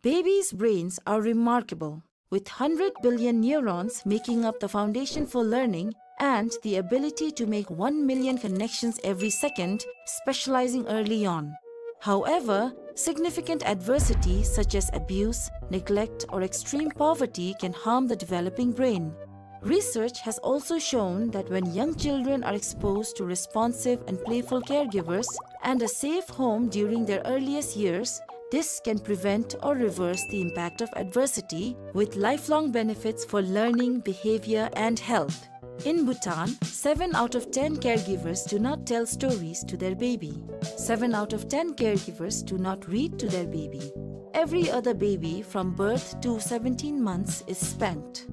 Babies' brains are remarkable, with hundred billion neurons making up the foundation for learning and the ability to make one million connections every second, specializing early on. However, significant adversity such as abuse, neglect, or extreme poverty can harm the developing brain. Research has also shown that when young children are exposed to responsive and playful caregivers and a safe home during their earliest years, This can prevent or reverse the impact of adversity, with lifelong benefits for learning, behavior, and health. In Bhutan, seven out of ten caregivers do not tell stories to their baby. Seven out of ten caregivers do not read to their baby. Every other baby from birth to seventeen months is spanked.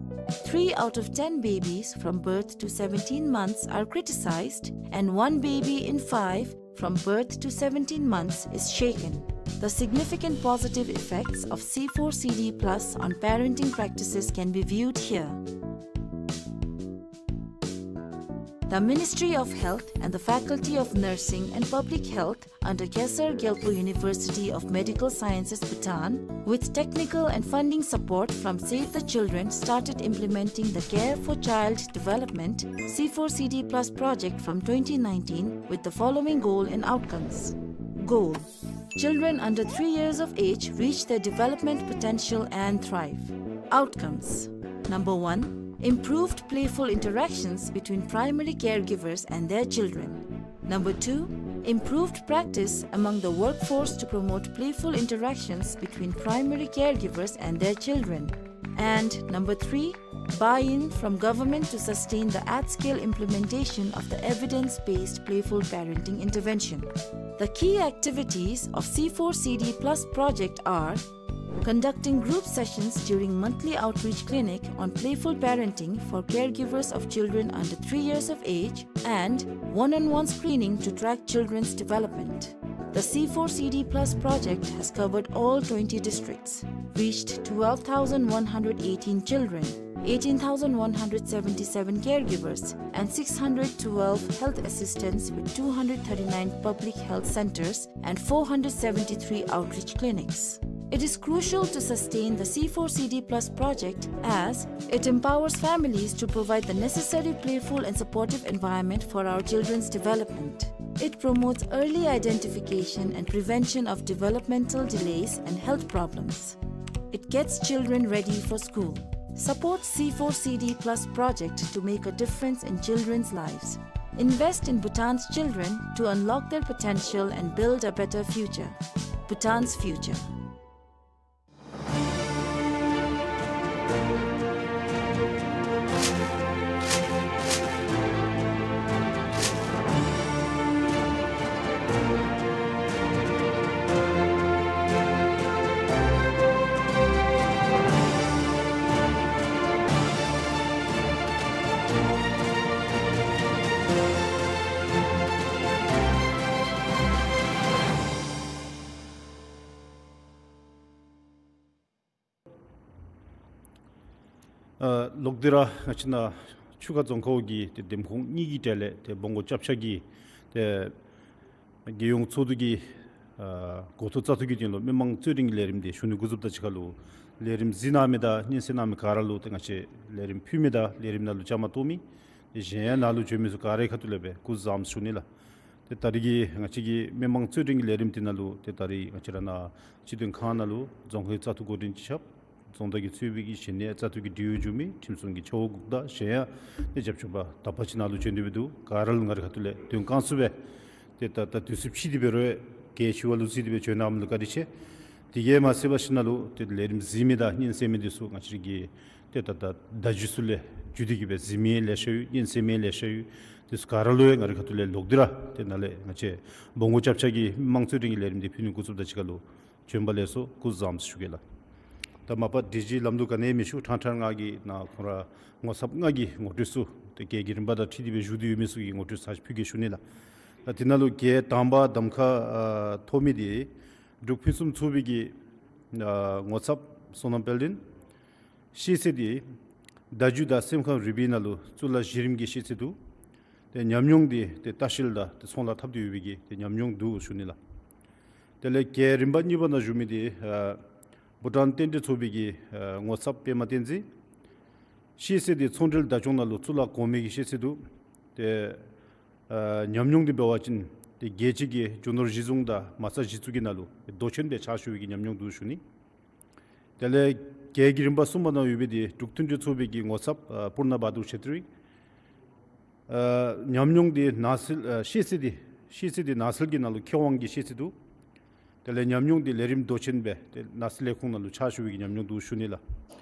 Three out of ten babies from birth to seventeen months are criticized, and one baby in five from birth to seventeen months is shaken. The significant positive effects of C four C D plus on parenting practices can be viewed here. The Ministry of Health and the Faculty of Nursing and Public Health under Khesar Gyalpo University of Medical Sciences, Bhutan, with technical and funding support from Save the Children, started implementing the Care for Child Development C four C D plus project from twenty nineteen with the following goal and outcomes. Goal: children under three years of age reach their development potential and thrive. Outcomes: number one, improved playful interactions between primary caregivers and their children. Number two, improved practice among the workforce to promote playful interactions between primary caregivers and their children. And number three, buy-in from government to sustain the at-scale implementation of the evidence-based playful parenting intervention. The key activities of C four C D plus project are conducting group sessions during monthly outreach clinic on playful parenting for caregivers of children under three years of age and one-on-one screening to track children's development. The C four C D plus project has covered all twenty districts, reached twelve thousand one hundred eighteen children, eighteen thousand one hundred seventy-seven caregivers, and six hundred twelve health assistants with two hundred thirty-nine public health centers and four hundred seventy-three outreach clinics. It is crucial to sustain the C four C D plus project as it empowers families to provide the necessary playful and supportive environment for our children's development. It promotes early identification and prevention of developmental delays and health problems. It gets children ready for school. Support C four C D plus project to make a difference in children's lives. Invest in Bhutan's children to unlock their potential and build a better future. Bhutan's future. ཨ་ལོག་སྟེ་ར་ང་བཅས་ནཱ་ཆུ་ཁ་རྫོང་ཁག་འོག་གི་ཏེ་འདེམས་ཁོངས་གཉིས་ཀྱི་གྲས་ལས་ཏེ་སྦོང་སྒོ་རྐྱབ་ཆ་གི་ཏེ་རྒྱལ་ཡོངས་ཚོགས་འདུ་གི་ཨ་འགོ་ཐོག་བཙག་འཐུ་གི་དོན་ལུ་མི་མང་རྩོད་འགྲན་གྱི་ལས་རིམ་འདི་ཞུ་ནི་འགོ་བཙུགས་ད་ཅི་ཁ་ལུ་ལས་རིམ་གཟིགས་གནང་མི་དང་སྙན་གསན་གནང་མི་ག་ར་ལུ་ཏེ་ང་བཅས་ལས་རིམ་ཕུལ་མི་དང་ལས་རིམ་ནང་ལུ་བཅའ་མར་གཏོགས་མི་ཏེ་གཞན་ཡང་ནཱ་ལུ་བྱོན་མི་ཚུ་ག་རའི་ཁ་ཐུག་ལས་སྦེ་སྐུ་གཟུགས་བཟང་པོ་ཞུ་ནི་ལགས། ཏེ་ད་རིས་ཀྱི་ང་བཅས་ཀྱི་མི་མང་རྩོད་འགྲན་གྱི་ལས་རིམ་འདི་ནང་ལུ་ཏེ་ད་རིས་ང་བཅས་ར་ནཱ་སྤྱི་དོན་ཁང་ནང་ལུ་རྫོང་ཁའི་བཙག་འཐུ་འགོ་འདྲེན་ཅིག་རྐྱབ། རྫོང་བདག་གིས་གཙོས་པའི་གི་གཞན་ཡང་བཙག་འཐུ་གི་འབྲེལ་ཡོད་འབྱུང་མི་ཁྲིམས་སྲུང་གི་ཆ་འོག་འགོ་དང་གཞན་ཡང་ཏེ་རྒྱབ་སྐྱོར་པ་དག་པ་ཅིག་ནཱ་ལུ་བྱོན་ཏེ་སྦེ་འདུག། ག་ར་ལུ་ང་རའི་ཁ་ཐུག་ལས་དོན་བསྐང་ཚུགས་སྦེ་ཏེ་ད་ད་དུས་ཚོད་ཕྱེ་སྟེ་སྦེ་རོགས་གལ་ཆེ་བ་ལུ་བརྩིས་ཏེ་སྦེ་བྱོན་གནང་མི་ལུ་བཀའ་དྲིན་ཆེ། དེ་གིས་མ་ཚད་པར་ཞིནམ་ལས་ཏེ་ལས་རིམ་གཟིགས་མི་དང་སྙན་གསན་མི་འདི་ཚུ་ང་བཅས་རའི་གི་ཏེ་ད་ད་བརྡ་བརྒྱུད་ཚུ་ལས་བརྒྱུད་དེ་གི་སྦེ་གཟིགས་མི་ལེ་ཤ་ཡོད། སྙན་གསན་མི་ལེ་ཤ་ཡོད། དེ་ཚུ་ག་ར་ལུ་ཡང་ང་རའི་ཁ་ཐུག་ལས་ལོག་སྟེ་ར་ཏེ་ནཱ་ལས་ང་བཅས་སྦོང་སྒོ་རྐྱབ་ཆ་གི་མི་མང་རྩོད་འགྲན་གྱི་ལས་རིམ་འདི་ཕུལ་ནི་འགོ་བཙུགས་ད་ཅི་ཁ་ལུ་བྱོན་པ་ལེགས་སོ་སྐུ་གཟུགས་བཟང་པོ་ཞུ་གེ་ལགས། ད་མ་པ་དེ་ཅིག་ལམ་ལུགས་ག་ནི་ཡང་མི་ཞུ། ཕྲང་ཕྲང་ང་གིས་ནཱ་ཁོང་ར་ངོ་ཚབ་ལྔ་གི་ངོ་སྤྲོད་ཚུ་ཏེ་གྱལ་གྱི་རིམ་པ་དང་འཁྲིལ་ཏེ་སྦེ་བཞུགས་ཏེ་ཡོད་མི་ཚུ་གི་ངོ་སྤྲོད་ཚར་ཅིག་ཕུལ་གེ་ཞུ་ནི་ལགས། ད་དེ་ནང་ལུ་གྱལ་དང་པ་གདམ་ཁ་ཨ་ཐོབ་མི་འདི་འབྲུག་ཕུན་སུམ་ཚོགས་པའི་གི་ཨ་ངོ་ཚབ་བསོད་ནམས་དཔལ་ལྡན། ཤེས་ཚད་འདི་བརྡ་བརྒྱུད་དང་སེམས་ཁམས་རིག་པའི་ནང་ལུ་གཙུག་ལག་གཞི་རིམ་གྱི་ཤེས་ཚད་འདུག། ཏེ་ཉམས་མྱོང་འདི་ཏེ་ལྟ་བཤལ་དང་ཏེ་ཚོང་ལཱ་འཐབ་སྟེ་ཡོད་པའི་གི་ཏེ་ཉམས་མྱོང་འདུག་ཞུ་ནི་ལགས། དེ་ལས་གྱལ་རིམ་པ་གཉིས་པ་ནང་བཞུགས་མི་འདི་ཨ་བྷུ་ཊཱན་རྟེན་འབྲེལ་ཚོགས་པའི་གི་ཨ་ངོ་ཚབ་པདྨ་བསྟན་འཛིན། ཤེས་ཚད་འདི་ཚོང་འབྲེལ་བདག་སྐྱོང་ནང་ལུ་གཙུག་ལག་གོང་མའི་གི་ཤེས་ཚད་འདུག། ཏེ་ཨ་ཉམས་མྱོང་འདི་འབད་བ་ཅིན་ཏེ་རྒྱལ་སྤྱི་གི་རྒྱུ་ནོར་གཞི་བཟུང་དང་མ་རྩ་གཞི་བཙུགས་ཀྱི་ནང་ལུ་ཏེ་མདོ་ཆེན་སྦེ་ཕྱག་ཞུ་བའི་གི་ཉམས་མྱོང་འདུག་ཞུ་ནི། དེ་ལས་གྱལ་གྱི་རིམ་པ་གསུམ་པ་ནང་ཡོད་པའི་འདི་འབྲུག་མཐུན་སྒྲིལ་ཚོགས་པའི་གི་ངོ་ཚབ་ཨ་པུར་ན་བྷ་དུར་ཆེ་ཏྲི། ཨ་ཉམས་མྱོང་འདི་ནགས་ཚལ་ཨ་ཤེས་ཚད་འདི་ཤེས་ཚད་འདི་ནགས་ཚལ་གྱི་ནང་ལུ་མཁས་དབང་གི་ཤེས་ཚད་འདུག། དེ་ལས་ཉམས་མྱོང་འདི་ལས་རིམ་མདོ་ཆེན་སྦེ་ཏེ་ནགས་ཚལ་ལས་ཁུངས་ནང་ལུ་ཕྱག་ཞུ་བའི་གི་ཉམས་མྱོང་འདུག་ཞུ་ནི་ལགས།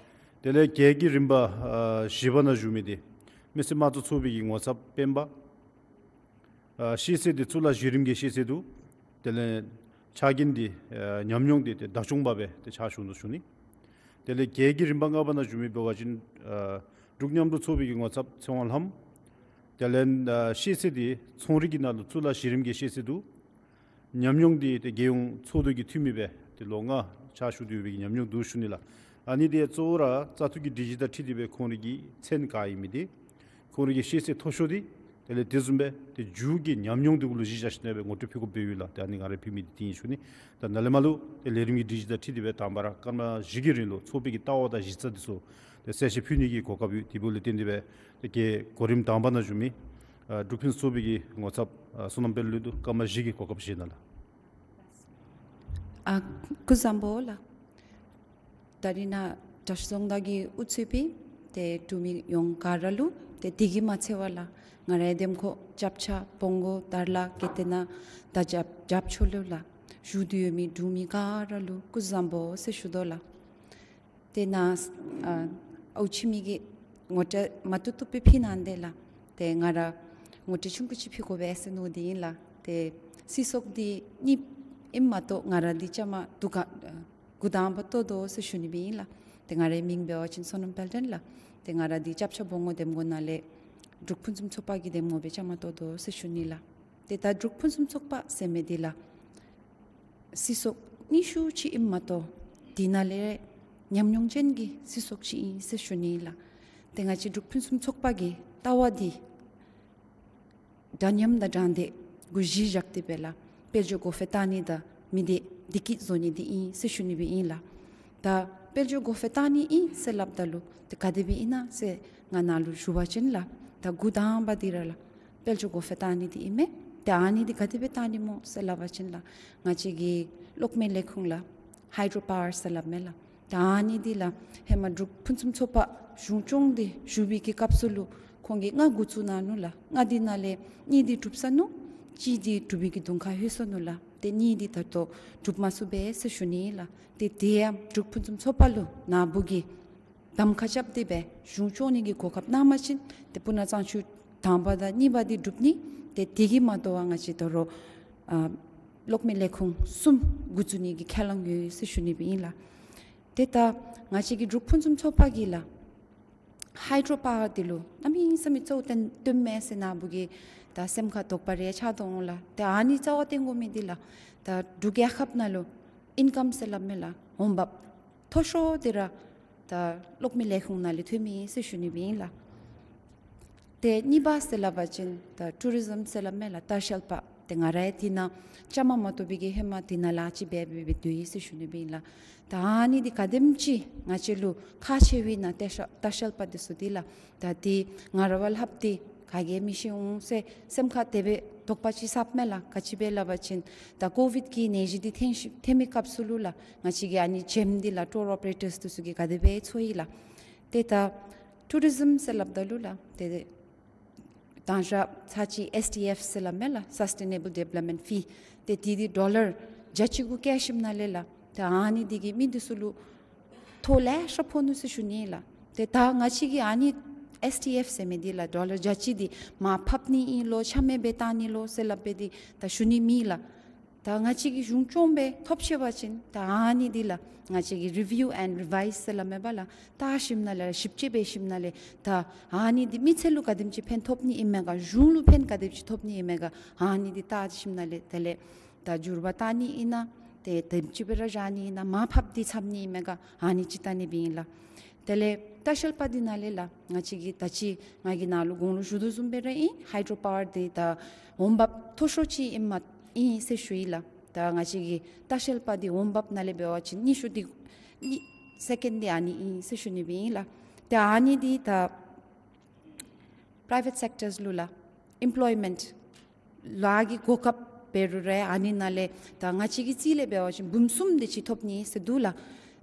དེ་ལས་བརྒྱད་ཀྱི་རིམ་པ་ཨ་བཞི་པ་ནང་ཞུ་མི་འདི་མི་སེར་དམངས་གཙོ་ཚོགས་པའི་གི་ངོ་ཚབ་སྤེན་པ། ཨ་ཤེས་ཚད་འདི་གཙུག་ལག་གཞི་རིམ་གྱི་ཤེས་ཚད་འདུག། དེ་ལས་ཕྱག་འགན་འདི་ཨ་ཉམས་མྱོང་འདི་ཏེ་བདག་སྐྱོང་པ་སྦེ་ཏེ་ཕྱག་ཞུ་ནུག་ཞུ་ནི། དེ་ལས་བརྒྱད་ཀྱི་རིམ་པ་ལྔ་པ་ནང་ཞུ་མི་འབད་བ་ཅིན་ཨ་འབྲུག་མཉམ་རུབ་ཚོགས་པའི་གི་ངོ་ཚབ་ཚེ་དབང་ལྷམ། དེ་ལས་ཨ་ཤེས་ཚད་འདི་ཚོང་རིག་གི་ནང་ལུ་གཙུག་ལག་གཞི་རིམ་གྱི་ཤེས་ཚད་འདུག། ཉམས་མྱོང་འདི་ཏེ་རྒྱལ་ཡོངས་ཚོགས་འདུ་གི་འཐུས་མི་སྦེ་ཏེ་ལོ་ལྔ་ཕྱག་ཞུ་སྡོད་པའི་གི་ཉམས་མྱོང་འདུག་ཞུ་ནི་ལགས། ཨ་ནི་འདི་གཙོ་བོ་ར་བཙག་འཐུ་གི་སྒྲིག་གཞི་དང་འཁྲིལ་ཏེ་སྦེ་ཁོང་རའི་གི་མཚན་ག་ཨིན་མི་འདི་ཁོང་རའི་གི་ཤེས་ཚད་མཐོ་ཤོས་འདི་དེ་ལས་དེ་བཟུམ་སྦེ་ཏེ་མཇུག་གི་ཉམས་མྱོང་འདི་གུ་ལུ་གཞི་བཞག་ཞིནམ་སྦེ་ངོ་སྤྲོད་ཕུལ་དགོཔ་སྦེ་ཡོད་ལགས། ཏེ་ཨ་ནི་ང་ར་ཕུལ་མི་འདི་དེ་ཨིན་ཞུ་ནི། ད་ནཱ་ལས་མར་ལུ་ཏེ་ལས་རིམ་གྱི་སྒྲིག་གཞི་དང་འཁྲིལ་ཏེ་སྦེ་དང་པ་ར་སྐར་མ་བཞི་གི་རིང་ལུ་ཚོགས་པའི་གི་ལྟ་བ་དང་གཞི་རྩ་འདི་ཚུ་ཏེ་གསལ་བཤད་ཕུལ་ནི་གི་གོ་སྐབས་ཡོད། དེ་འབདཝ་ལས་བརྟེན་ཏེ་སྦེ་ཏེ་གོ་རིམ་དང་པ་ནང་ཞུ་མི་ཨ་འབྲུག་ཕུན་སུམ་ཚོགས་པའི་གི་ངོ་ཚབ་ཨ་བསོད་ནམས་དཔལ་ལུ་ཏེ་སྐར་མ་བཞི་གི་གོ་སྐབས་བཞེས་གནང་ལགས། ཨ་སྐུ་གཟུགས་བཟང་པོ་ལགས། ད་རིས་ནཱ་དྲག་ཤོས་རྫོང་བདག་གིས་དབུ་གཙོས་པའི་ཏེ་འབྲུག་མི་ཡོངས་ག་ར་ལུ་ཏེ་དེ་གིས་མ་ཚད་པར་ལགས་ང་རའི་འདེམས་ཁོངས་རྒྱབ་ཆ་བོང་གུ་དར་ལ་གེ་ཏེ་ན་ད་རྒྱབ་རྒྱབ་ཕྱོགས་ལུ་ལགས་བཞུགས་ཏེ་ཡོད་མི་འབྲུག་མི་ག་ར་ལུ་སྐུ་གཟུགས་བཟང་པོ་ཟེར་ཞུ་དོ་ལགས། ཏེ་ནཱ་ཨ་ཨའུ་ཆི་མི་གིས་ངོ་སྤྲོད་མ་བཏུབ་བཏུབ་སྦེ་ཕུལ་གནང་དེས་ལགས། ཏེ་ང་ར་ངོ་སྤྲོད་ཆུང་ཀུ་ཅིག་ཕུལ་དགོ་པས་ཟེར་མནོ་སྟེ་ཨིན་ལགས། ཏེ་སྲིད་ཚོགས་འདི་གཉིས་ཨིནམ་མ་གཏོགས་ང་ར་འདི་བཅའ་མར་དུ་ག་འགོ་དང་པ་གཏོགས་དོ་ཟེར་ཞུ་ནི་སྦེ་ཨིན་ལགས། ཏེ་ང་རའི་མིང་འབད་བ་ཅིན་བསོད་ནམས་དཔལ་ལྡན་ལགས། ཏེ་ང་ར་འདི་རྒྱབ་ཆ་བོང་གུ་འདེམས་ངོ་ནང་ལས་འབྲུག་ཕུན་སུམ་ཚོགས་པ་གི་འདེམས་ངོ་སྦེ་བཅའ་མར་གཏོགས་དོ་ཟེར་ཞུ་ནི་ལགས། ཏེ་ད་འབྲུག་ཕུན་སུམ་ཚོགས་པ་ཟེར་མི་འདི་ལགས་སྲིད་ཚོགས་ཉི་ཤུ་ཅིག་ཨིནམ་མ་གཏོགས་དེ་ནང་ལས་ཉམས་མྱོང་ཅན་གྱི་སྲིད་ཚོགས་ཅིག་ཨིན་ཟེར་ཞུ་ནི་ལགས། ཏེ་ང་བཅས་འབྲུག་ཕུན་སུམ་ཚོགས་པ་གི་ལྟ་བ་འདི་འདྲ་མཉམ་དང་དྲང་བདེན་གུ་གཞི་བཞག་སྟེ་སྦེ་ལགས་དཔལ་འབྱོར་གོང་འཕེལ་བཏང་ནི་དང་མི་སྡེ་བདེ་སྐྱིད་བཟོ་ནི་འདི་ཨིན་ཟེར་ཞུ་ནི་སྦེ་ཨིན་ལགས། ད་དཔལ་འབྱོར་གོང་འཕེལ་བཏང་ནི་ཨིན་ཟེར་སླབ་ད་ལུ་ཏེ་ག་དེ་སྦེ་ཨིན་ན་ཟེར་ང་ནཱ་ལུ་ཞུ་བ་ཅིན་ལགས་ད་འགོ་དང་པ་འདི་ར་ལགས་དཔལ་འབྱོར་གོང་འཕེལ་བཏང་ནི་འདི་ཨིན་མས། ཏེ་ཨ་ནི་འདི་ག་དེ་སྦེ་བཏང་ནི་སྨོ་ཟེར་སླབ་པ་ཅིན་ལགས་ང་བཅས་ཀྱི་གློག་མེ་ལས་ཁུངས་ལགས་ཧའི་ཌྲོ་པ་ཝར་ཟེར་སླབ་མས་ལགས། ད་ཨ་ནི་འདི་ལགས་ཧེ་མ་འབྲུག་ཕུན་སུམ་ཚོགས་པ་གཞུང་སྐྱོང་འདི་ཞུ་བའི་གི་སྐབས་སུ་ལུ་ཁོང་གིས་ལྔ་འགོ་བཙུགས་གནང་ནུག་ལགས། ལྔ་འདི་ནང་ལས་གཉིས་འདི་གྲུབ་སོ་ནུག། གཅིག་འདི་གྲུབ་པའི་གི་གདོང་ཁར་ལྷོད་སོ་ནུག་ལགས། ཏེ་གཉིས་འདི་ད་ལྟོ་གྲུབ་མ་ཚུགས་པས་ཟེར་ཞུ་ནི་ལགས། ཏེ་དེ་ཡང་འབྲུག་ཕུན་སུམ་ཚོགས་པ་ལུ་ནཱ་བུ་གིས་གདམ་ཁ་རྐྱབ་སྟེ་སྦེ་གཞུང་སྐྱོང་ནི་གི་གོ་སྐབས་གནང་པ་ཅིན་ཏེ་སྤུ་ན་གཙང་ཆུ་དང་པ་དང་གཉིས་པ་འདི་འགྲུབ་ནི། ཏེ་དེ་གིས་མ་དོ་བར་ང་བཅས་ད་རུང་ཨ་གློག་མེ་ལས་ཁུངས་གསུམ་འགོ་བཙུགས་ནི་གི་ཁས་བླངས་ཡོད་ཟེར་ཞུ་ནི་སྦེ་ཨིན་ལགས། ཏེ་ད་ང་བཅས་ཀྱི་འབྲུག་ཕུན་སུམ་ཚོགས་པ་གིས་ལགས་ཧའི་ཌྲོ་པ་ཝར་འདི་ལུ་གནམ་མེད་ས་མེད་གཙོ་བོ་བཏོན་བཏོནམ་མས་ཟེར་ནཱ་བུ་གིས་ད་སེམས་ཁར་དོགས་པ་རེ་ཆགས་དོ་འོང་ལགས། ཏེ་ཨ་ནི་གཙོ་བོ་བཏོན་དགོ་མི་འདི་ལགས་ད་འབྲུག་རྒྱལ་ཁབ་ནང་ལུ་ཨིན་ཀམ་ཟེར་སླབ་མས་ལགས་འོང་འབབ་མཐོ་ཤོས་འདི་ར་ད་གློག་མེ་ལས་ཁུངས་ནང་ལས་ཐོན་མི་ཨིན་ཟེར་ཞུ་ནི་སྦེ་ཨིན་ལགས། ཏེ་གཉིས་པ་ཟེར་སླབ་པ་ཅིན་ད་ཊུ་རི་ཛིམ་ཟེར་སླབ་མས་ལགས་ལྟ་བཤལ་པ། ཏེ་ང་ར་ཡང་དེ་ནང་བཅའ་མར་མ་གཏོགས་པའི་གི་ཧེ་མ་དེ་ནང་ལཱ་ཅིག་འབད་འབད་འབད་སྡོད་ཡི་ཟེར་ཞུ་ནི་སྦེ་ཨིན་ལགས། ད་ཨ་ནི་འདི་ག་དེམ་ཅིག་ང་བཅས་ལུ་ཁག་ཆེ་བས་ན་ལྟ་བཤལ་ལྟ་བཤལ་པ་འདི་ཚུ་འདི་ལགས་ད་འདི་ང་ར་བ་ལྷགཔ་འདི་ག་གིས་མི་ཤེས་འོང་ཟེར་སེམས་ཁར་དེ་སྦེ་དོགས་པ་ཅིག་ཟཝ་མས་ལགས། ག་ཅི་སྦེ་སླབ་པ་ཅིན་ད་ཀོ་ཝིཌ་ཀྱི་ནད་གཞི་འདི་ཐོན་ཞིན་ཐོན་མི་སྐབས་སུ་ལུ་ལགས་ང་བཅས་ཀྱི་ཨ་ནི་ཇེམ་འདི་ལགས་ཊུར་ཨོ་པ་རེ་ཊརསི་འདི་ཚུ་གིས་ག་དེ་སྦེ་འཚོ་ཡི་ལགས། ཏེ་ད་ཊུ་རི་ཛིམ་ཟེར་སླབ་ད་ལུ་ལགས་ཏེ་དང་ཞག་ཚར་གཅིག་ཨེསི་ཌི་ཨེཕ་ཟེར་སླབ་མས་ལགས་སཱསི་ཊེ་ནེ་བཱལ་ཌི་ཝེ་ལོབ་མེནཊ་ཕི། ཏེ་འདི་འདི་ཌོ་ལར་བརྒྱ་གཅིག་གུ་བཀལ་ཞིནམ་ལས་ལགས་ཏེ་ཨ་ནི་འདི་གིས་མི་འདི་ཚུ་ལུ་ཐོ་ལེ་ཤ་ཕོག་ནུག་ཟེར་ཞུ་ནི་ལགས། ཏེ་ད་ང་བཅས་ཀྱིས་ཨ་ནི་ཨེསི་ཌི་ཨེཕ་ཟེར་མི་འདི་ལགས་ཌོ་ལར་བརྒྱ་གཅིག་འདི་མར་ཕབ་ནི་ཨིན་ལོ་ཆ་མེད་སྦེ་བཏང་ནི་ལོ་ཟེར་སླབ་སྦེ་འདི་ད་ཞུ་ནི་མེད་ལགས། ད་ང་བཅས་ཀྱི་གཞུང་སྐྱོང་སྦེ་ཐོབ་ཤེས་པ་ཅིན་ད་ཨ་ནི་འདི་ལགས་ང་བཅས་ཀྱིས་རི་བིའུ་ཨེནཌ་རི་བའིཛ་ཟེར་སླབ་མས་པ་ལགས། བལྟ་ཞིནམ་ལས་ཞིབ་དཔྱད་འབད་ཞིནམ་ལས་ད་ཨ་ནི་འདི་མི་སེར་ལུ་ག་དེམ་ཅིག་ཕན་ཐོགས་ནི་ཨིན་མས་ག་གཞུང་ལུ་ཕན་ག་དེམ་ཅིག་ཐོགས་ནི་ཨིན་མས་ག་ཨ་ནི་འདི་བལྟ་ཞིནམ་ལས་དེ་ལས་ད་འགྱུར་བ་བཏང་ནི་ཨིན་ན་ཏེ་དེམ་ཅིག་སྦེ་ར་བཞག་ནི་ཨིན་ན་མར་ཕབ་སྟེ་འཚམ་ནི་ཨིན་མས་ག་ཨ་ནི་ཅིག་བལྟ་ནི་སྦེ་ཨིན་ལགས། དེ་ལས་ལྟ་བཤལ་པ་འདི་ནང་ལས་ལགས་ང་བཅས་ཀྱིས་ད་ཅི་ང་གིས་ནཱ་ལུ་གོང་ལུ་ཞུ་དོ་བཟུམ་སྦེ་ར་ཨིན་ཧའི་ཌྲོ་པ་ཝར་འདི་ད་འོང་འབབ་མཐོ་ཤོས་ཅིག་ཨིནམ་ཨིན་ཟེར་ཞུ་ཡི་ལགས། ད་ང་བཅས་ཀྱི་ལྟ་བཤལ་པ་འདི་འོང་འབབ་ནང་ལས་འབད་བ་ཅིན་ཉི་ཤུ་འདི་གཉིས་སེ་ཀེནཌ་འདི་ཨ་ནི་ཨིན་ཟེར་ཞུ་ནི་སྦེ་ཨིན་ལགས། ཏེ་ཨ་ནི་འདི་ད་པ་རའི་ཝེཊ་སེཀ་ཊརསི་ལུ་ལགས་ཨེམ་པོལོའི་མེནཊ་ལཱ་གི་གོ་སྐབས་འབད་རུང་ར་ཨ་ནི་ནང་ལས་ད་ང་བཅས་ཀྱི་རྩིས་ལས་འབད་བ་ཅིན་འབུམ་གསུམ་དེ་ཅིག་ཐོབ་ནི་ཟེར་འདུག་ལགས།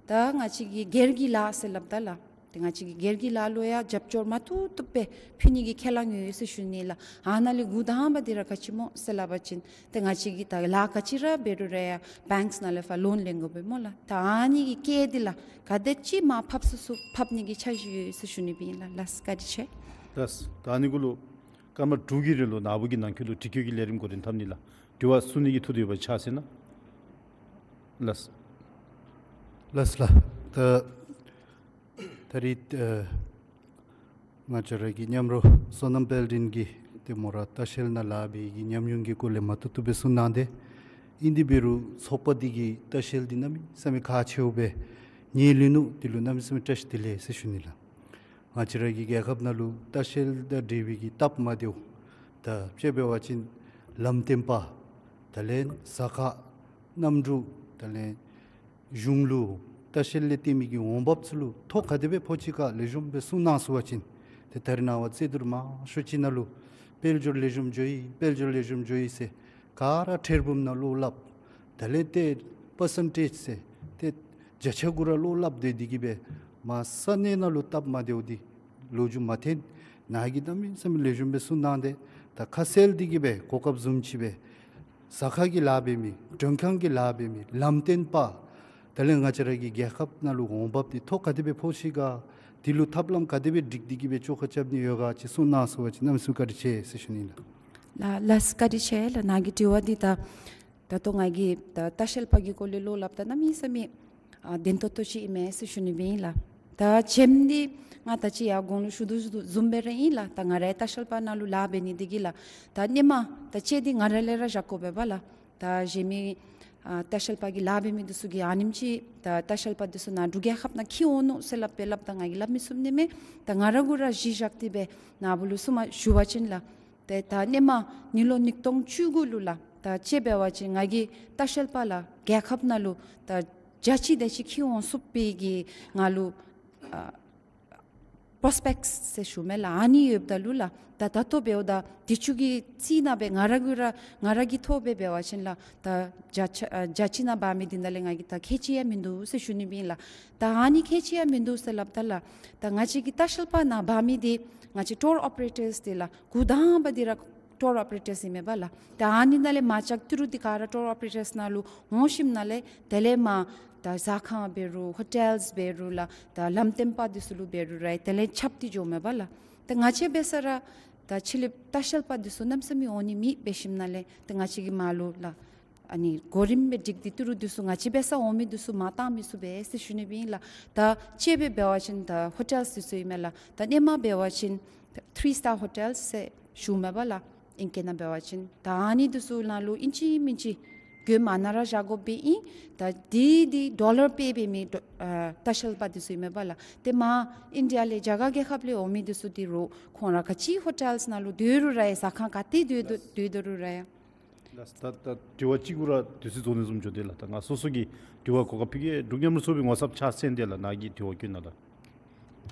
ད་ང་བཅས་ཀྱི་སྒེར་གྱི་ལཱ་ཟེར་སླབ་ད་ལགས་ ཏེ་ང་བཅས་ཀྱི་སྒེར་གྱི་ལཱ་ལུ་ཡང་རྒྱབ་སྐྱོར་མ་ཐུབ་ཐུབ་སྦེ་ཕུལ་ནི་གི་ཁས་བླངས་ཡོད་ཟེར་ཞུ་ནི་ལགས། ཨ་ནཱ་ལས་འགོ་དང་པ་འདི་ར་ག་ཅི་སྨོ་ཟེར་སླབ་པ་ཅིན་ཏེ་ང་བཅས་ཀྱིས་ད་ལཱ་ག་ཅི་ར་འབད་རུང་ར་ཡང་བེངཀསི་ནང་ལས་ཕར་ལོན་ལེན་དགོ་པས་སྨོ་ལགས། ད་ཨ་ནི་གི་སྐལ་འདི་ལགས་ག་དེ་ཅིག་མར་ཕབ་ཚུགས་ཚུགས་ཕབ་ནི་གི་འཆར་གཞི་ཡོད་ཟེར་ཞུ་ནི་སྦེ་ཨིན་ལགས། ལགས་བཀའ་དྲིན་ཆེ། ལགས། ད་ཨ་ནི་གུ་ལུ་སྐར་མ་དྲུག་གི་རིང་ལུ་ནཱ་བུ་གི་ནང་འཁོད་ལུ་དྲི་བཀོད་ཀྱི་ལས་རིམ་འགོ་འདྲེན་འཐབ་ནི་ལགས། དྲི་བ་གསུང་ནི་གི་ཐུགས་འདོད་ཡོད་པ་ཅིན་ཕྱག་འཚལ་གནང་། ལགས། ལགས་ལགས། ད་ད་རིས་ཨ་ང་བཅས་ར་གི་མཉམ་རོགས་བསོད་ནམས་དཔལ་ལྡན་གྱིས་ཏེ་མོ་ར་ལྟ་བཤལ་ནང་ལཱ་འབད་ནི་གི་ཉམས་མྱོང་གི་སྐོར་ལས་མ་ཐུབ་ཐུབ་སྦེ་གསུང་གནང་སྟེ་ཨིན། དེ་འབད་རུང་ཚོགས་པ་འདི་གིས་ལྟ་བཤལ་འདི་གནམ་མེད་ས་མེད་ཁག་ཆེཝ་སྦེ་ངོས་ལེན་ནུག། དེ་ལུ་གནམ་མེད་ས་མེད་བཀྲ་ཤིས་བདེ་ལེགས་ཟེར་ཞུ་ནི་ལགས། ང་བཅས་ར་གི་རྒྱལ་ཁབ་ནང་ལུ་ལྟ་བཤལ་དང་འབྲེལ་བའི་གི་སྟབས་མ་བདེཝ་ད་དཔྱེ་འབད་བ་ཅིན་ལམ་སྟོན་པ་དེ་ལས་ཟ་ཁང་གནམ་གྲུ་དེ་ལས་གཞུང་ལུ་ལྟ་བཤལ་ལས་བརྟེན་མི་གི་འོང་འབབ་ཚུ་ལུ་ཐོ་ག་དེ་སྦེ་ཕོག་ཅི་ག་ལེགས་ཤོམ་སྦེ་གསུང་གནང་ཚུགས་པ་ཅིན་ཏེ་ད་རིས་ནངས་པ་རྩོད་བསྡུར་མང་ཤོས་ཅིག་ནང་ལུ་དཔལ་འབྱོར་ལེགས་ཤོམ་འགྱོ་ཡི་དཔལ་འབྱོར་ལེགས་ཤོམ་འགྱོ་ཡི་ཟེར་ག་ར་ཐེར་འབུམ་ནང་བློ་སླབ། དེ་ལས་ཏེ་པར་སེན་ཊེཇ་ཟེར་ཏེ་བརྒྱ་ཆ་གུ་ར་བློ་སླབ་སྡོད་དེ་གིས་སྦེ་མ་ས་གནས་ནང་ལུ་སྟབས་མ་བདེཝ་འདི་ལོ་རྒྱུས་མ་ཐོན། ནཱ་གིས་གནམ་མེད་ས་མེད་ལེགས་ཤོམ་སྦེ་གསུང་གནང་སྟེ་ད་ཁ་གསལ་འདི་གིས་སྦེ་གོ་སྐབས་བཟུམ་ཅིག་སྦེ་ཟ་ཁང་གི་ལཱ་འབད་མི་མགྲོན་ཁང་གི་ལཱ་འབད་མི་ལམ་སྟོན་པ་དེ་ལས་ང་བཅས་ར་གི་རྒྱལ་ཁབ་ནང་ལུ་འོང་འབབ་འདི་ཐོ་ག་དེ་སྦེ་ཕོག་ཅི་ག་དེ་ལུ་ཐབས་ལམ་ག་དེ་སྦེ་སྒྲིག་སྟེ་གིས་སྦེ་བཅོ་ཁ་རྐྱབ་ནི་ཡོད་ག་ཅིག་གསུང་གནང་ཚུགས་པ་ཅིན་གནམ་མེད་ས་མེད་བཀའ་དྲིན་ཆེ་ཟེར་ཞུ་ནི་ལགས། ལགས་ལགས་བཀའ་དྲིན་ཆེ་ལགས། ནཱ་གི་དྲི་བ་འདི་ད་ད་ལྟོ་ང་གིས་ད་ལྟ་བཤལ་པ་གི་སྐོར་ལས་བློ་སླབ་ད་གནམ་མེད་ས་མེད་ཨ་བདེན་ཏོག་ཏོ་ཅིག་ཨིན་མས་ཟེར་ཞུ་ནི་སྦེ་ཨིན་ལགས། ད་གཞན་འདི་ང་ད་ཅི་ཡར་གོང་ལུ་ཞུ་དོ་ཞུ་དོ་བཟུམ་སྦེ་ར་ཨིན་ལགས། ད་ང་ར་ལྟ་བཤལ་པ་ནང་ལུ་ལཱ་འབད་ནི་འདི་གིས་ལགས་ད་སྔོན་མ་ད་ལྕེ་འདི་ང་ར་ལས་ར་བཞག་དགོ་པས་པ་ལགས། ད་གཞན་མི་ཨ་ལྟ་བཤལ་པ་གི་ལཱ་འབད་མི་འདི་ཚུ་གིས་ཨ་ནེམ་ཅིག་ད་ལྟ་བཤལ་པ་འདི་ཚུ་ནཱ་འབྲུག་རྒྱལ་ཁབ་ནང་འཁྱིད་འོང་ནུག་ཟེར་སླབ་སྦེ་སླབ་ད་ང་གིས་སླབ་མི་ཚུགས་ནི་མས། ད་ང་ར་གུ་ར་གཞི་བཞག་སྟེ་སྦེ་ནཱ་བུ་ལུ་གསུངམ་ཞུ་བ་ཅིན་ལགས། ཏེ་ད་སྔོན་མ་ཉིས་ལོ་ཉིས་སྟོང་བཅུ་དགུ་ལུ་ལགས་ད་ལྕེ་འབད་བ་ཅིན་ང་གིས་ལྟ་བཤལ་པ་ལགས་རྒྱལ་ཁབ་ནང་ལུ་ད་བརྒྱ་ཅིག་དེ་ཅིག་འཁྱིད་འོང་ཚུགས་པའི་གི་ང་ལུ་ཨ་པོརོ་སི་པེཀཊསི་ཟེར་ཞུ་མས་ལགས། ཨ་ནི་ཡོདཔ་ད་ལུ་ལགས་ད་ད་ལྟོ་འབདཝ་ད་དུས་ཅི་གི་རྩིས་ནང་སྦེ་ང་ར་གུ་ར་ང་ར་གི་ཐོག་སྦེ་འབད་བ་ཅིན་ལགས་ད་བརྒྱ་ཆ་ཨ་བརྒྱ་ཅིག་ནང་འབག་མི་འདི་ནང་ལས་ང་གིས་ད་ཁེ་ཅིག་ཡང་མིན་འདུག་ཟེར་ཞུ་ནི་སྦེ་ཨིན་ལགས། ད་ཨ་ནི་ཁེ་ཅིག་ཡང་མིན་འདུག་ཟེར་སླབ་ད་ལགས་ད་ང་བཅས་ཀྱི་ལྟ་བཤལ་པ་ནང་འབག་མི་འདི་ང་བཅས་ཊུར་ཨོ་པེ་རེ་ཊརསི་འདི་ལགས་འགོ་དང་པ་འདི་ར་ཊུར་ཨོ་པེ་རེ་ཊརསི་ཨིན་མས་པ་ལགས། ད་ཨ་ནི་ནང་ལས་མར་ལྕོགས་ཏི་རུ་འདི་ག་ར་ཊུར་ཨོ་པེ་རེ་ཊརསི་ནང་ལུ་འོང་ཞིནམ་ལས་དེ་ལས་མར་ད་ཟ་ཁང་འབད་རུང་ཧོ་ཊེལསི་འབད་རུང་ལགས་ད་ལམ་སྟོན་པ་འདི་ཚུ་ལུ་འབད་རུང་ར་དེ་ལས་ཁྱབ་སྟེ་འགྱོཝ་མས་པ་ལགས། ད་ང་བཅས་འབད་ས་ར་ད་ཕྱི་གླིངཔ་ལྟ་བཤལ་པ་འདི་ཚུ་གནམ་མེད་ས་མེད་འོང་ནི་མེདཔ་འབད་ཞིནམ་ལས་ད་ང་བཅས་ཀྱིས་མར་ལུ་ལགས་ཨ་ནི་གོ་རིམ་སྦེ་སྒྲིག་སྟེ་ཏི་རུ་འདི་ཚུ་ང་བཅས་འབད་ས་འོང་མི་འདི་ཚུ་མར་བཏང་མི་ཚུགས་པས་ཟེར་ཞུ་ནི་སྦེ་ཨིན་ལགས། ད་ལྕེ་སྦེ་འབད་བ་ཅིན་ད་ཧོ་ཊེལསི་འདི་ཚུ་ཨིན་མས་ལགས། ད་སྔོན་མ་འབད་བ་ཅིན་ཐི་རི་སི་ཊར་ཧོ་ཊེལསི་ཟེར་ཞུཝ་མས་པ་ལགས། ཨིང་སྐད་ནང་འབད་བ་ཅིན་ད་ཨ་ནི་འདི་ཚུ་ནང་ལུ་ཨིན་ཅི་མིན་ཅི་གྱོདཔ་ཨ་ནཱ་ར་བཞག་དགོཔ་སྦེ་ཨིན། ད་འདི་འདི་ཌོ་ལར་པེ་འབད་མི་ཌོ་ཨ་ལྟ་བཤལ་པ་འདི་ཚུ་ཨིན་མས་པ་ལགས། ཏེ་མར་ཨིན་ཌི་ཡ་ལས་རྒྱ་གར་རྒྱལ་ཁབ་ལས་འོང་མི་འདི་ཚུ་འདི་རུང་ཁོང་ར་ག་ཅི་ཧོ་ཊེལསི་ནང་ལུ་སྡོད་རུང་ར་ཡང་ཟ་ཁང་ག་ཏེ་སྡོད་དོ་སྡོད་དོ་རུང་ར་ཡང་། ལགས། ད་ད་དྲི་བ་གཅིག་གུ་ར་དུས་ཚོད་རྫོགས་ནི་བཟུམ་འགྱོ་དེས་ལགས། ད་ང་སོ་སོ་གི་དྲི་བ་གོ་སྐབས་ཕུལ་གེ། འབྲུག་མཉམ་རུབ་ཚོགས་པའི་ངོ་ཚབ་ཕྱག་འཚལ་དེས་ལགས། ནཱ་གི་དྲི་བ་བཀོད་གནང་ལགས།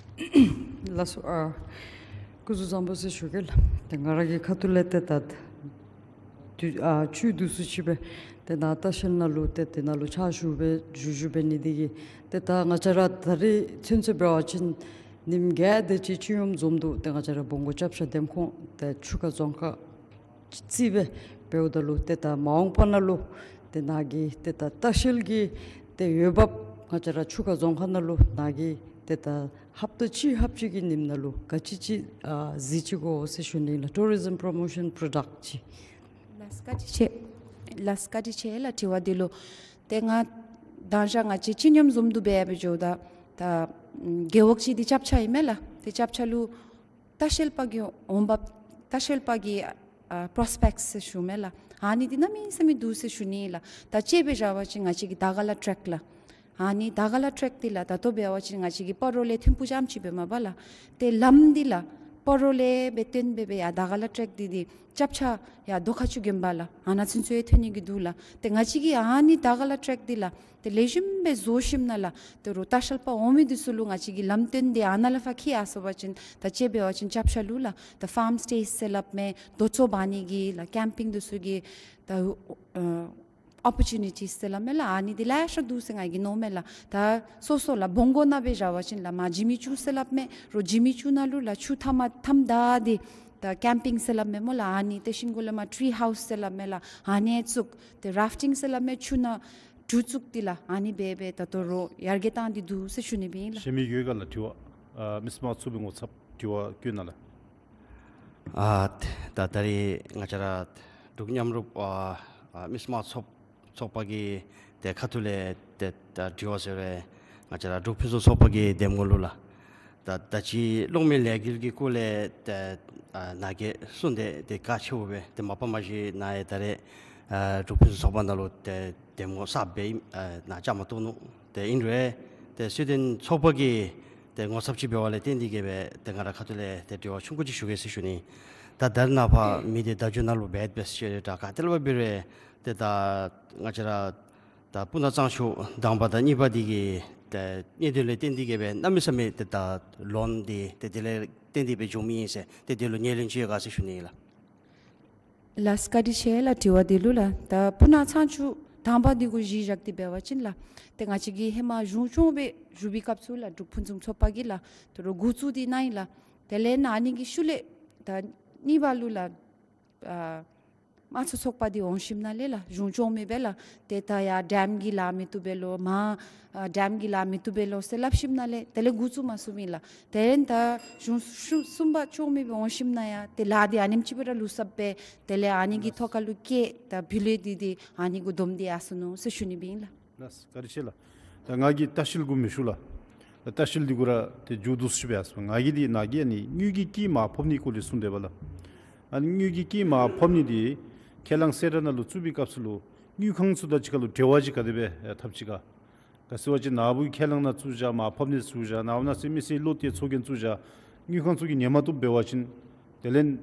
ལགས་སོ། ཨ་སྐུ་གཟུགས་བཟང་པོ་ཟེར་ཞུ་གེ་ལགས། ཏེ་ང་ར་གི་ཁ་ཐུག་ལས་ཏེ་ད་དུས་ཨ་ཆུ་དུས་སུ་ཅིག་སྦེ་ཏེ་ནཱ་ལྟ་བཤལ་ནང་ལུ་ཏེ་དེ་ནང་ལུ་ཕྱག་ཞུ་སྦེ་ཞུ་ཞུ་འབད་ནི་འདི་གིས་ཏེ་ད་ང་བཅས་ར་ད་རིས་ཚུན་ཚོད་འབད་བ་ཅིན་ཉིནམ་བརྒྱད་དེ་ཅིག་སྤྱི་ཡོངས་འཛོམས་འདུག། ཏེ་ང་བཅས་ར་བོང་གུ་སྐྱབས་ཆ་འདེམས་ཁོངས་ཏེ་ཆུ་ཁ་རྫོང་ཁག་རྩིས་སྦེ་འབདཝ་ད་ལུ་ཏེ་ད་མ་འོངས་པ་ནང་ལུ་ཏེ་ནཱ་གི་ཏེ་ད་ལྟ་བཤལ་གྱི་ཏེ་འོས་འབབ་ང་བཅས་ར་ཆུ་ཁ་རྫོང་ཁག་ནང་ལུ་ནཱ་གི་ཏེ་ད་ཧབ་ཏ་གཅིག་ཧབ་གཅིག་གི་ཉིནམ་ནང་ལུ་ག་ཅི་ཅིག་ཨ་གཟིགས་ཅི་གོ་ཟེར་ཞུ་ནི་ལགས། ཊུ་རི་ཛིམ་པྲོ་མོ་ཤཱན་པྲོ་ཌཀཊ་ཅིག། ལགས་བཀའ་དྲིན་ཆེ། ལགས་བཀའ་དྲིན་ཆེ་ལགས་དྲི་བ་འདི་ལུ། ཏེ་ང་ད་ཅི་ང་བཅས་སྤྱི་མཉམ་འཛོམས་འདུ་འབད་འབད་འགྱོཝ་ད་ད་རྒེད་འོག་ཅིག་འདི་སྐྱབས་ཆ་ཨིན་མས་ལགས། ཏེ་སྐྱབས་ཆ་ལུ་ལྟ་བཤལ་པ་གི་འོང་འབབ་ལྟ་བཤལ་པ་གི་ཨ་པྲོ་སི་པེཀཊསི་ཟེར་ཞུཝ་མས་ལགས། ཨ་ནི་འདི་གནམ་མེད་ས་མེད་འདུག་ཟེར་ཞུ་ནི་ལགས། ད་དཔྱེ་སྦེ་བཞག་པ་ཅིན་ང་བཅས་ཀྱི་དར་དཀར་ལ་ཊེཀ་ལགས། ཨ་ནི་དར་དཀར་ལ་ཊེཀ་འདི་ལགས་ད་ལྟོ་འབད་བ་ཅིན་ང་བཅས་ཀྱི་སྤ་རོ་ལས་ཐིམ་ཕུག་རྐྱངམ་ཅིག་འབད་མས་པ་ལགས། ཏེ་ལམ་འདི་ལགས་སྤ་རོ་ལས་འབད་བཏོན་འབད་འབད་ཡར་དར་དཀར་ལ་ཊེཀ་འདི་འདི་སྐྱབས་ཆ་ཡར་རྡོ་ཁ་ཆུ་དགོན་པ་ལགས་ཨ་ནཱ་ཚུན་ཚོད་ཐོན་ནི་གི་འདུག་ལགས། ཏེ་ང་བཅས་ཀྱིས་ཨ་ནི་དར་དཀར་ལ་ཊེཀ་འདི་ལགས་ཏེ་ལེགས་ཤོམ་སྦེ་བཟོ་ཞིནམ་ལས་ཏེ་རུང་ལྟ་བཤལ་པ་འོང་མི་འདི་ཚུ་ལུ་ང་བཅས་ཀྱིས་ལམ་སྟོན་འདི་ཨ་ནཱ་ལས་ཕར་འཁྱིད་ཡར་སོང་པ་ཅིན་ད་དཔྱེ་འབད་བ་ཅིན་སྐྱབས་ཆ་ལུ་ལགས་ད་ཕཱརམ་སི་ཊེ་ཟེར་སླབ་མས། རྡོ་བཙོག་འབག་ནི་གི་ལགས་ཀེམ་པིང་འདི་ཚུ་གི་ད་ཨ་ ཨོ་པོར་ཅུ་ནི་ཊིས་ཟེར་སླབ་མས་ལགས། ཨ་ནི་འདི་ལེ་ཤ་འདུག་ཟེར་ང་གིས་མནོཝ་མས་ལགས། ད་སོ་སོ་ལགས་བོང་གུ་ནང་སྦེ་བཞག་པ་ཅིན་ལགས་མར་འཇིགས་མེད་ཆུ་ཟེར་སླབ་མས། རོགས་འཇིགས་མེད་ཆུ་ནང་ལུ་ལགས་ཆུ་མཐའ་མ་མཐའམ་བདའ་སྟེ་ད་ཀེམ་པིང་ཟེར་སླབ་མས་སྨོ་ལགས། ཨ་ནི་དེ་བཞིན་གུ་ལས་མར་ཊི་རི་ཧའུསི་ཟེར་སླབ་མས་ལགས། ཨ་ནི་བཙུགས་ཏེ་རཱཕ་ཊིང་ཟེར་སླབ་མས། ཆུ་ནང་གྲུ་བཙུགས་ཏེ་ལགས་ཨ་ནི་སྦེ་སྦེ་ད་ལྟོ་རོགས་ཡར་རྒྱས་བཏང་སྟེ་འདུག་ཟེར་ཞུ་ནི་སྦེ་ཨིན་ལགས། གཞན་མི་ཡོད་ག་ལགས། དྲི་བ་ཨ་མི་སེར་དམངས་གཙོའི་ངོ་ཚབ་དྲི་བ་བཀོད་གནང་ལགས། ཨ་ད་ད་རེས་ང་བཅས་ར་འབྲུག་མཉམ་རུབ་ཨ་ཨ་མི་སེར་དམངས་ཚོགས་ཚོགས་པ་གི་ཏེ་ཁ་ཐུག་ལས་ཏེ་ད་དྲི་བ་ཟེར་བས་ང་བཅས་ར་འབྲུག་ཕུན་སུམ་ཚོགས་པ་གི་འདེམས་ངོ་ལུ་ལགས། ད་ད་ཅི་གློག་མེ་ལས་འགུལ་གྱི་སྐོར་ལས་ཏེ་ཨ་ནཱ་གིས་གསུངས་ཏེ་ཏེ་ཁག་ཆེཝ་སྦེ་ཏེ་མ་པ་མ་གཞི་ནཱ་ཡང་ད་རེས་ཨ་འབྲུག་ཕུན་སུམ་ཚོགས་པ་ནང་ལུ་ཏེ་འདེམས་ངོ་གསརཔ་སྦེ་ཨ་ནཱ་བཅའ་མར་གཏོགས་ནུག། ཏེ་ཨིན་རུང་ཏེ་སྲོལ་ལྡན་ཚོགས་པ་གི་ཏེ་ངོ་ཚབ་ཅིག་འབད་བ་ལས་བརྟེན་ཏེ་གིས་སྦེ་ཏེ་ང་ར་ཁ་ཐུག་ལས་ཏེ་དྲི་བ་ཆུང་ཀུ་ཅིག་ཞུ་གེ་ཟེར་ཞུ་ནི། ད་ད་རེས་ནངས་པ་མི་སྡེ་བརྡ་བརྒྱུད་ནང་ལུ་འབད་འབད་ཟེར་ད་ག་ཏེ་ལས་འབད་རུང་ཏེ་ད་ང་བཅས་ར་ད་སྤུ་ན་གཙང་ཆུ་དང་པ་དང་གཉིས་པ་འདི་གི་ཏེ་གནད་དོན་ལས་བརྟེན་ཏེ་གིས་སྦེ་གནམ་མེད་ས་མེད་ཏེ་ད་ལོན་འདི་ཏེ་དེ་ལས་བརྟེན་ཏེ་སྦེ་བྱུང་མི་ཨིན་ཟེར་ཏེ་དེ་ལུ་ངོས་ལེན་ཅིག་ཡོད་ག་ཟེར་ཞུ་ནི་ལགས། ལགས་བཀའ་དྲིན་ཆེ་ལགས་དྲི་བ་འདི་ལུ་ལགས། ད་སྤུ་ན་གཙང་ཆུ་དང་པ་འདི་གུ་གཞི་བཞག་སྟེ་འབད་བ་ཅིན་ལགས་ཏེ་ང་བཅས་ཀྱིས་ཧེ་མ་གཞུང་སྐྱོང་སྦེ་བཞུགས་པའི་སྐབས་སུ་ལགས་འབྲུག་ཕུན་སུམ་ཚོགས་པ་གིས་ལགས་ད་རུང་འགོ་བཙུགས་ཏེ་གནང་ཡི་ལགས། དེ་ལས་ནཱ་ཨ་ནི་གི་ཤུལ་ལས་ད་གཉིས་པ་ལུ་ལགས་ཨ་དམངས་གཙོ་ཚོགས་པ་འདི་འོང་ཞིནམ་ལས་ལགས་གཞུང་སྐྱོང་མི་སྦེ་ལགས་ཏེ་ད་ཡར་ཌེམ་གྱི་ལཱ་མི་བཏུབ་པས་ལོ་མར་ཨ་ཌེམ་གྱི་ལཱ་མི་བཏུབ་པས་ལོ་ཟེར་སླབ་ཞིནམ་ལས་དེ་ལས་འགོ་བཙུགས་མ་ཚུགས་པས་ལགས། དེ་ལས་ད་གཞུང་གཞུང་གསུམ་པ་སྐྱོང་མི་སྦེ་འོང་ཞིནམ་ཡང་ཏེ་ལཱ་འདི་ཨ་ནེམ་ཅིག་སྦེ་ར་ལུས་སོཔ་སྦེ་དེ་ལས་ཨ་ནི་གི་ཐོག་ཁ་ལུ་བཀལ་ད་བུ་ལོན་འདི་འདི་ཨ་ནི་གུ་བསྡོམས་ཏེ་ཡར་སོ་ནུག་ཟེར་ཞུ་ནི་སྦེ་ཨིན་ལགས། ལགས་བཀའ་དྲིན་ཆེ་ལགས། ད་ང་གིས་ལྟ་བཤལ་གུ་མི་ཞུ་ལགས། ད་ལྟ་བཤལ་འདི་གུ་ར་ཏེ་མཇུག་བསྡུ་ཞུ་སྦེ་ཡར་སོ། ང་གིས་འདི་ནཱ་གིས་ཨ་ནི་དངུལ་གྱི་སྐྱེད་མར་ཕབ་ནི་སྐོར་ལས་གསུངས་དེས་པ་ལགས། ཨ་ནི་དངུལ་གྱི་སྐྱེད་མར་ཕབ་ནི་འདི་ཁས་བླངས་གསལ་བསྒྲགས་ནང་ལུ་བཙུགས་པའི་སྐབས་སུ་ལུ་དངུལ་ཁང་ཚུ་དང་གཅིག་ཁར་ལུ་འབྲེལ་བ་ཅིག་ག་དེ་སྦེ་འཐབ་ཅི་ག། ག་ཟེར་བ་ཅིན་ནཱ་བུ་ཁས་བླངས་ནང་བཙུགས་བཞག་མར་ཕབ་ནི་བཙུགས་བཞག་ནཱ་བུ་ནང་ཟེར་མི་སེར་ལོག་སྟེ་ཚོགས་རྒྱན་བཙུགས་བཞག་དངུལ་ཁང་ཚུ་གིས་ཉན་མ་བཏུབ་འབད་བ་ཅིན་དེ་ལས་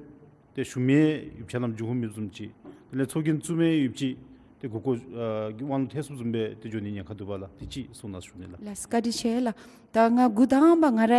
ཏེ་ཞུ་མི་ཡོདཔ་ཆ་ལམ་འགྱོ་ཧུ་མེདཔ་བཟུམ་ཅིག། དེ་ལས་ཚོགས་རྒྱན་བཙུགས་མི་ཡོདཔ་ཅིག་ཏེ་གོ་སྐབས་ཨ་གི་དབང་ལུ་ཐལ་སོཔ་བཟུམ་སྦེ་ཏེ་འགྱོ་ནི་ཉེན་ཁ་འདུག་པ་ལགས། དེ་ཅིག་གསུང་གནང་ཞུ་ནི་ལགས། ལགས་བཀའ་དྲིན་ཆེ་ལགས། ད་ང་འགོ་དང་པ་ང་ར་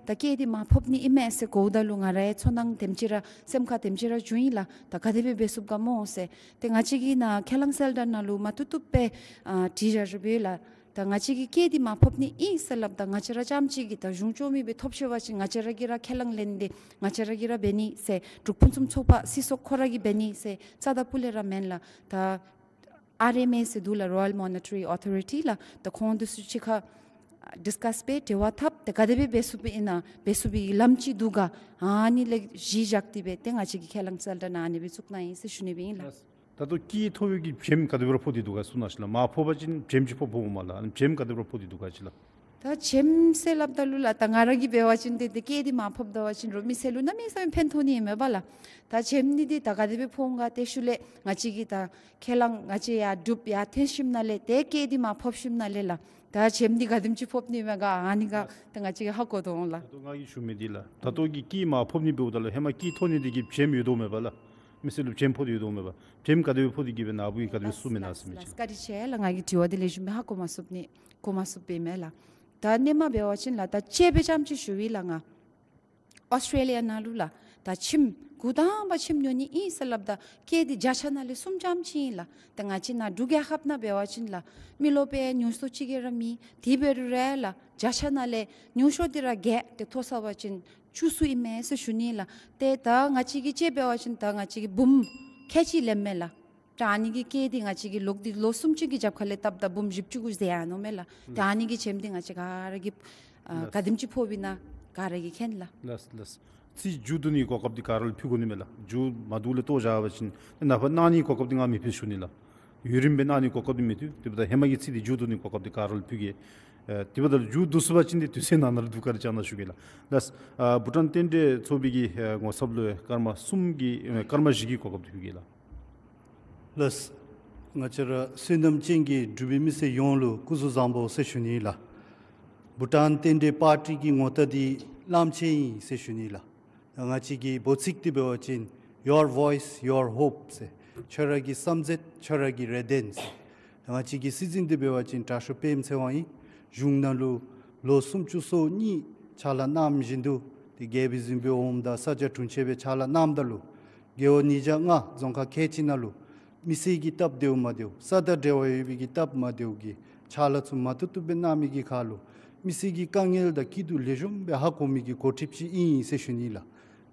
ད་སྐྱེད་འདི་མར་ཕབ་ནི་ཨིན་མས་ཟེར་གོཝ་ད་ལུ་ང་ར་ཚོར་སྣང་དེམ་ཅིག་ར་སེམས་ཁར་དེམ་ཅིག་ར་བྱུང་ཡི་ལགས། ད་ག་དེ་སྦེ་འབད་ཚུགས་ག་སྨོ་ཟེར། ཏེ་ང་བཅས་ཀྱིས་ནཱ་ཁས་བླངས་གསལ་བསྒྲགས་ནང་ལུ་མ་བཏུབ་བཏུབ་སྦེ་ཨ་བྲིས་བཞག་བཞགཔ་ཡོད་ལགས། ད་ང་བཅས་ཀྱིས་སྐྱེད་འདི་མར་ཕབ་ནི་ཨིན་ཟེར་སླབ་ད་ང་བཅས་ར་རྐྱངམ་གཅིག་གིས་ད་གཞུང་སྐྱོང་མི་སྦེ་ཐོབ་ཤོར་བ་ཅིན་ང་བཅས་ར་གིས་ར་ཁས་བླངས་ལེན་ཏེ་ང་བཅས་ར་གིས་ར་འབད་ནི་ཟེར་འབྲུག་ཕུན་སུམ་ཚོགས་པ་སྲིད་ཚོགས་ཁོ་ར་གིས་འབད་ནི་ཟེར་རྩ་དང་སྤུ་ལས་ར་མེན་ལགས། ད་ཨར་ཨེམ་ཨེ་ཟེར་འདུག་ལགས། Royal Monetary Authority ལགས། ད་ཁོང་འདི་ཚུ་གཅིག་ཁར་ཌིསི་ཀཱསི་སྦེ་འབྲེལ་བ་འཐབ་སྟེ་ག་དེ་སྦེ་འབད་ཚུགསཔ་ཨིན་ན་འབད་ཚུགས་པའི་ལམ་ཅིག་འདུག་ག། ཨ་ནི་ལས་གཞི་བཞག་སྟེ་སྦེ་ཏེ་ང་བཅས་ཀྱིས་ཁས་བླངས་གསལ་བསྒྲགས་ནང་ཨ་ནི་སྦེ་བཙུགས་གནང་ཡི་ཟེར་ཞུ་ནི་སྦེ་ཨིན་ལགས། ད་ལྟོ་སྐྱེད་ཐོབ་པའི་གི་བྱེམ་ག་དེ་སྦེ་ར་ཕོག་སྟེ་འདུག་ག་གསུང་གནང་ཞུ་ལགས། མར་ཕབ་པ་ཅིན་བྱེམ་ཅིག་ཕོག་ཕོགཔ་མས་ལགས། ཨ་ནི་བྱེམ་ག་དེ་སྦེ་ར་ཕོག་སྟེ་འདུག་ག་ཅིག་ལགས། ད་བྱེམ་ཟེར་སླབ་ད་ལུ་ལགས་ད་ང་ར་གིས་འབད་བ་ཅིན་ཏེ་ཏེ་སྐྱེད་འདི་མར་ཕབ་ད་བ་ཅིན་རོགས་མི་སེར་ལུ་གནམ་མེད་ས་མེད་ཕན་ཐོགས་ནི་ཨིན་མས་པ་ལགས། ད་བྱེམ་འདི་འདི་ད་ག་དེ་སྦེ་ཕོག་འོང་ག་ཏེ་ཤུལ་ལས་ང་བཅས་ཀྱིས་ད་ཁས་བླངས་ང་བཅས་ཡར་འབྲུགཔ་ཡར་འཐོན་ཞིནམ་ལས་ཏེ་སྐྱེད་འདི་མར་ཕབ་ཞིནམ་ལས་ལགས་ད་བྱེམ་འདི་ག་དེམ་ཅིག་ཕོག་ནི་མས་ག་ཨ་ནི་ག་ད་ང་བཅས་ཀྱིས་ཧ་གོ་དོ་འོང་ལགས། ད་ལྟོ་ང་གིས་ཞུ་མི་འདི་ལགས། ད་ལྟོ་གི་སྐྱེད་མར་ཕབ་ནི་འབདཝ་ད་ལུ་ཧེ་མ་སྐྱེད་ཐོབ་ནི་འདི་གིས་བྱེམ་ཡོད་དོ་མས་པ་ལགས། མི་སེར་ལུ་བྱེམ་ཕོག་སྟེ་ཡོད་དོ་མས་པ། བྱེམ་ག་དེ་སྦེ་ཕོག་སྟེ་གིས་སྦེ་ནཱ་བུ་གིས་ག་དེ་སྦེ་གསུངམ་མེན་ན་ཟེར་མི་ཅིག། བཀའ་དྲིན་ཆེ་ལགས། ང་གིས་དྲི་བ་འདི་ལེགས་ཤོམ་སྦེ་ཧ་གོ་མ་ཚུགས་ནི་གོ་མ་ཚུགསཔ་ཨིན་མས་ལགས། ད་ཧེ་མ་འབད་བ་ཅིན་ལགས་ད་དཔྱེ་སྦེ་རྐྱངམ་ཅིག་ཞུ་ཡི་ལགས། ང་ཨོསི་ཊྲེ་ལི་ཡ་ནང་ལུ་ལགས་ད་ཁྱིམ་འགོ་དང་པ་ཁྱིམ་ཉོ་ནི་ཨིན་ཟེར་སླབ་ད་སྐྱེད་འདི་བརྒྱ་ཆ་ནང་ལས་གསུམ་རྐྱངམ་ཅིག་ཨིན་ལགས། ད་ང་བཅས་ནཱ་འབྲུག་རྒྱལ་ཁབ་ནང་འབད་བ་ཅིན་ལགས་མི་རློབས་པའི་ཉུང་སུ་ཅིག་གིས་ར་མེད། དེ་འབད་རུང་ར་ལགས་བརྒྱ་ཆ་ནང་ལས་ཉུང་ཤོས་འདི་ར་བརྒྱད་དེ་མཐོ་ས་འབད་བ་ཅིན་བཅུ་ཚུན་ཨིན་མས་ཟེར་ཞུ་ནི་ལགས། ཏེ་ད་ང་བཅས་ཀྱིས་དཔྱེ་འབད་བ་ཅིན་ད་ང་བཅས་ཀྱིས་འབུམ་ཁལ་གཅིག་ལེནམ་མས་ལགས། ད་ཨ་ནི་གི་སྐྱེད་འདི་ང་བཅས་ཀྱིས་ལོག་སྟེ་ལོ་གསུམ་ཅིག་གི་རྒྱབ་ཁ་ལས་བཏབ་ད་འབུམ་བཞི་བཅུ་གུ་ཟད་ཡར་འོང་མས་ལགས། ད་ཨ་ནི་གི་བྱེམ་འདི་ང་བཅས་ག་ར་གིས་ཨ་ལགས། ག་དེམ་ཅིག་ཕོགཔ་ཨིན་ན་ག་ར་གིས་མཁྱེན་ལགས། ལགས་ལགས། ཚིག་མཇུག་བསྡུ་ནི་གོ་སྐབས་འདི་ག་ར་ལུ་ཕུལ་དགོ་ནི་མས་ལགས། མཇུག་མ་བསྡུ་ལས་བཏོག་བཞག་པ་ཅིན་ནངས་པ་གནང་ནི་གོ་སྐབས་འདི་ང་མི་ཕུལ་ཞུ་ནི་ལགས། ཡུན་རིངམོ་སྦེ་གནང་ནི་གོ་སྐབས་འདི་མི་བཏུབ། དེ་འབདཝ་ད་ཧེ་མ་གི་ཚིག་འདི་མཇུག་བསྡུ་ནི་གོ་སྐབས་འདི་ག་ར་ལུ་ཕུལ་གེ། ཨེ་དེ་འབདཝ་ད་མཇུག་བསྡུ་ཚུགས་པ་ཅིན་འདི་དུས་ཚོད་ནང་ན་ལུ་བསྡུ་བཀའ་དྲིན་བསྐྱང་གནང་ཞུ་གེ་ལགས། ལགས། ཨ་བྷུ་ཊཱན་རྟེན་འབྲེལ་ཚོགས་པའི་གི་ཨེ་ངོ་ཚབ་ལུ་སྐར་མ་གསུམ་གྱི་ཨེ་སྐར་མ་བཞི་གི་གོ་སྐབས་འདི་ཕུལ་གེ་ལགས། ལགས། ང་བཅས་ར་བསོད་ནམས་ཅན་གྱི་འབྲུག་པའི་མི་སེར་ཡོངས་ལུ་སྐུ་གཟུགས་བཟང་པོ་ཟེར་ཞུ་ནི་ལགས། བྷུ་ཊཱན་རྟེན་འབྲེལ་པར་ཊི་གི་ངོ་རྟགས་འདི་གླངམོ་ཆེ་ཨིན་ཟེར་ཞུ་ནི་ལགས། ང་བཅས་ཀྱི་འབོད་ཚིག་འདི་འབད་བ་ཅིན་Your Voice, Your Hope ཟེར། ཁྱོད་ར་གི་བསམ་རྩེད་ཁྱོད་ར་གི་རེ་འདུན་ཟེར། ང་བཅས་ཀྱི་སྲིད་འཛིན་འདི་འབད་བ་ཅིན་དྲག་ཤོས་པདྨ་ཚེ་དབང་ཨིན། གཞུང་ནང་ལུ་ལོ་སུམ་ཅུ་སོ་གཉིས་ཕྱག་ལཱ་གནང་བཞིན་དུ་ཏེ་རྒྱལ་པོའི་གཟིམ་དཔོན་འོགམ་དང་ས་སྐྱ་དྲུང་ཆེན་སྦེ་ཕྱག་ལཱ་གནངམ་ད་ལུ་རྒེད་འོག་ཉིས་བརྒྱ་ལྔ་རྫོང་ཁག་ཁལ་གཅིག་ནང་ལུ་ མི་སེར་གྱི་སྟབས་བདེཝ་མ་བདེཝ་ས་དང་འབྲེལ་བ་ཡོད་པའི་གི་སྟབས་མ་བདེཝ་གི་ཕྱག་ལཱ་ཚུ་མ་བཏུབ་བཏུབ་སྦེ་གནང་མི་གི་ཁར་ལུ་མི་སེར་གྱི་དཀའ་ངལ་དང་སྐྱིད་སྡུག་ལེགས་ཤོམ་སྦེ་ཧ་གོ་མི་གི་འགོ་ཁྲིདཔ་ཅིག་ཨིན་ཟེར་ཞུ་ནི་ལགས།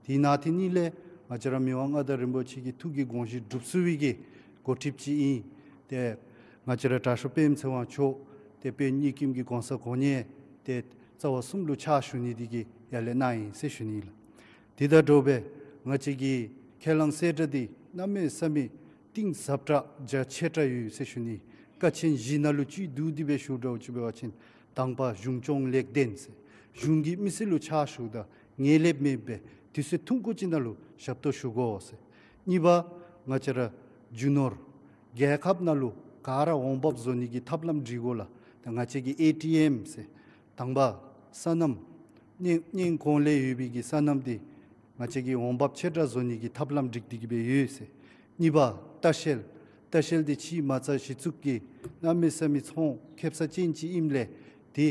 དེ་ནང་དེ་ཉིད་ལས་ང་བཅས་ར་མི་དབང་མངའ་བདག་རིན་པོ་ཆེ་གི་ཐུགས་ཀྱི་དགོངས་བཞེད་སྒྲུབ་ཚུགས་པའི་གི་འགོ་ཁྲིདཔ་ཅིག་ཨིན། ཏེ་ང་བཅས་ར་དྲག་ཤོས་སྤེན་པ་ཚེ་དབང་མཆོག་ཏེ་དཔོན་གཉིས་ཀྱི་གོང་ས་གོ་གནས་ཏེ་རྩ་བ་གསུམ་ལུ་ཕྱག་ཞུ་ནི་དེ་གིས་ཡར་ལས་གནང་ཡི་ཟེར་ཞུ་ནི་ལགས། དེ་དང་འདྲཝ་སྦེ་ང་བཅས་ཀྱི་ཁས་བླངས་གསལ་བསྒྲགས་འདི་གནམ་མེད་ས་མེད་གཏིང་ཟབ་དྲགས་རྒྱ་ཆེ་དྲགས་ཡོད་ཟེར་ཞུ་ནི། ཀ་ཆེན་བཞི་ནང་ལུ་བཅུད་བསྡུ་སྟེ་སྦེ་ཞུ་འདྲཝ་ཅིག་འབད་བ་ཅིན་དང་པ་གཞུང་སྐྱོང་ལེགས་ལྡན་ཟེར་གཞུང་གིས་མི་སེར་ལུ་ཕྱག་ཞུཝ་ད་ངེས་ལེགས་མེདཔ་སྦེ་དུས་ཚོད་ཐུང་ཀུ་ཅིག་ནང་ལུ་ཞབས་ཏོག་ཞུ་དགོ་ཟེར། གཉིས་པ་ང་བཅས་ར་རྒྱུ་ནོར་རྒྱལ་ཁབ་ནང་ལུ་ག་ར་འོང་འབབ་བཟོ་ནི་གི་ཐབས་ལམ་སྒྲིག་དགོ་ལགས། ད་ང་བཅས་ཀྱི་ཨེ་ཊི་ཨེམ་ཟེར་དང་པ་སོ་ནམ་གཉན་གཉན་གོང་ལས་ཡོད་པའི་གི་སོ་ནམ་འདི་ང་བཅས་ཀྱིས་འོང་འབབ་ཆེ་དྲགས་བཟོ་ནི་གི་ཐབས་ལམ་སྒྲིག་སྟེ་གི་སྦེ་ཡོད་ཟེར། གཉིས་པ་ལྟ་བཤལ། ལྟ་བཤལ་འདི་ཕྱིའི་མ་རྩ་གཞི་བཙུགས་ཀྱི་གནམ་མེད་ས་མེད་ཚོང་ཁེབ་ས་ཅན་ཅིག་ཨིནམ་ལས་དེ་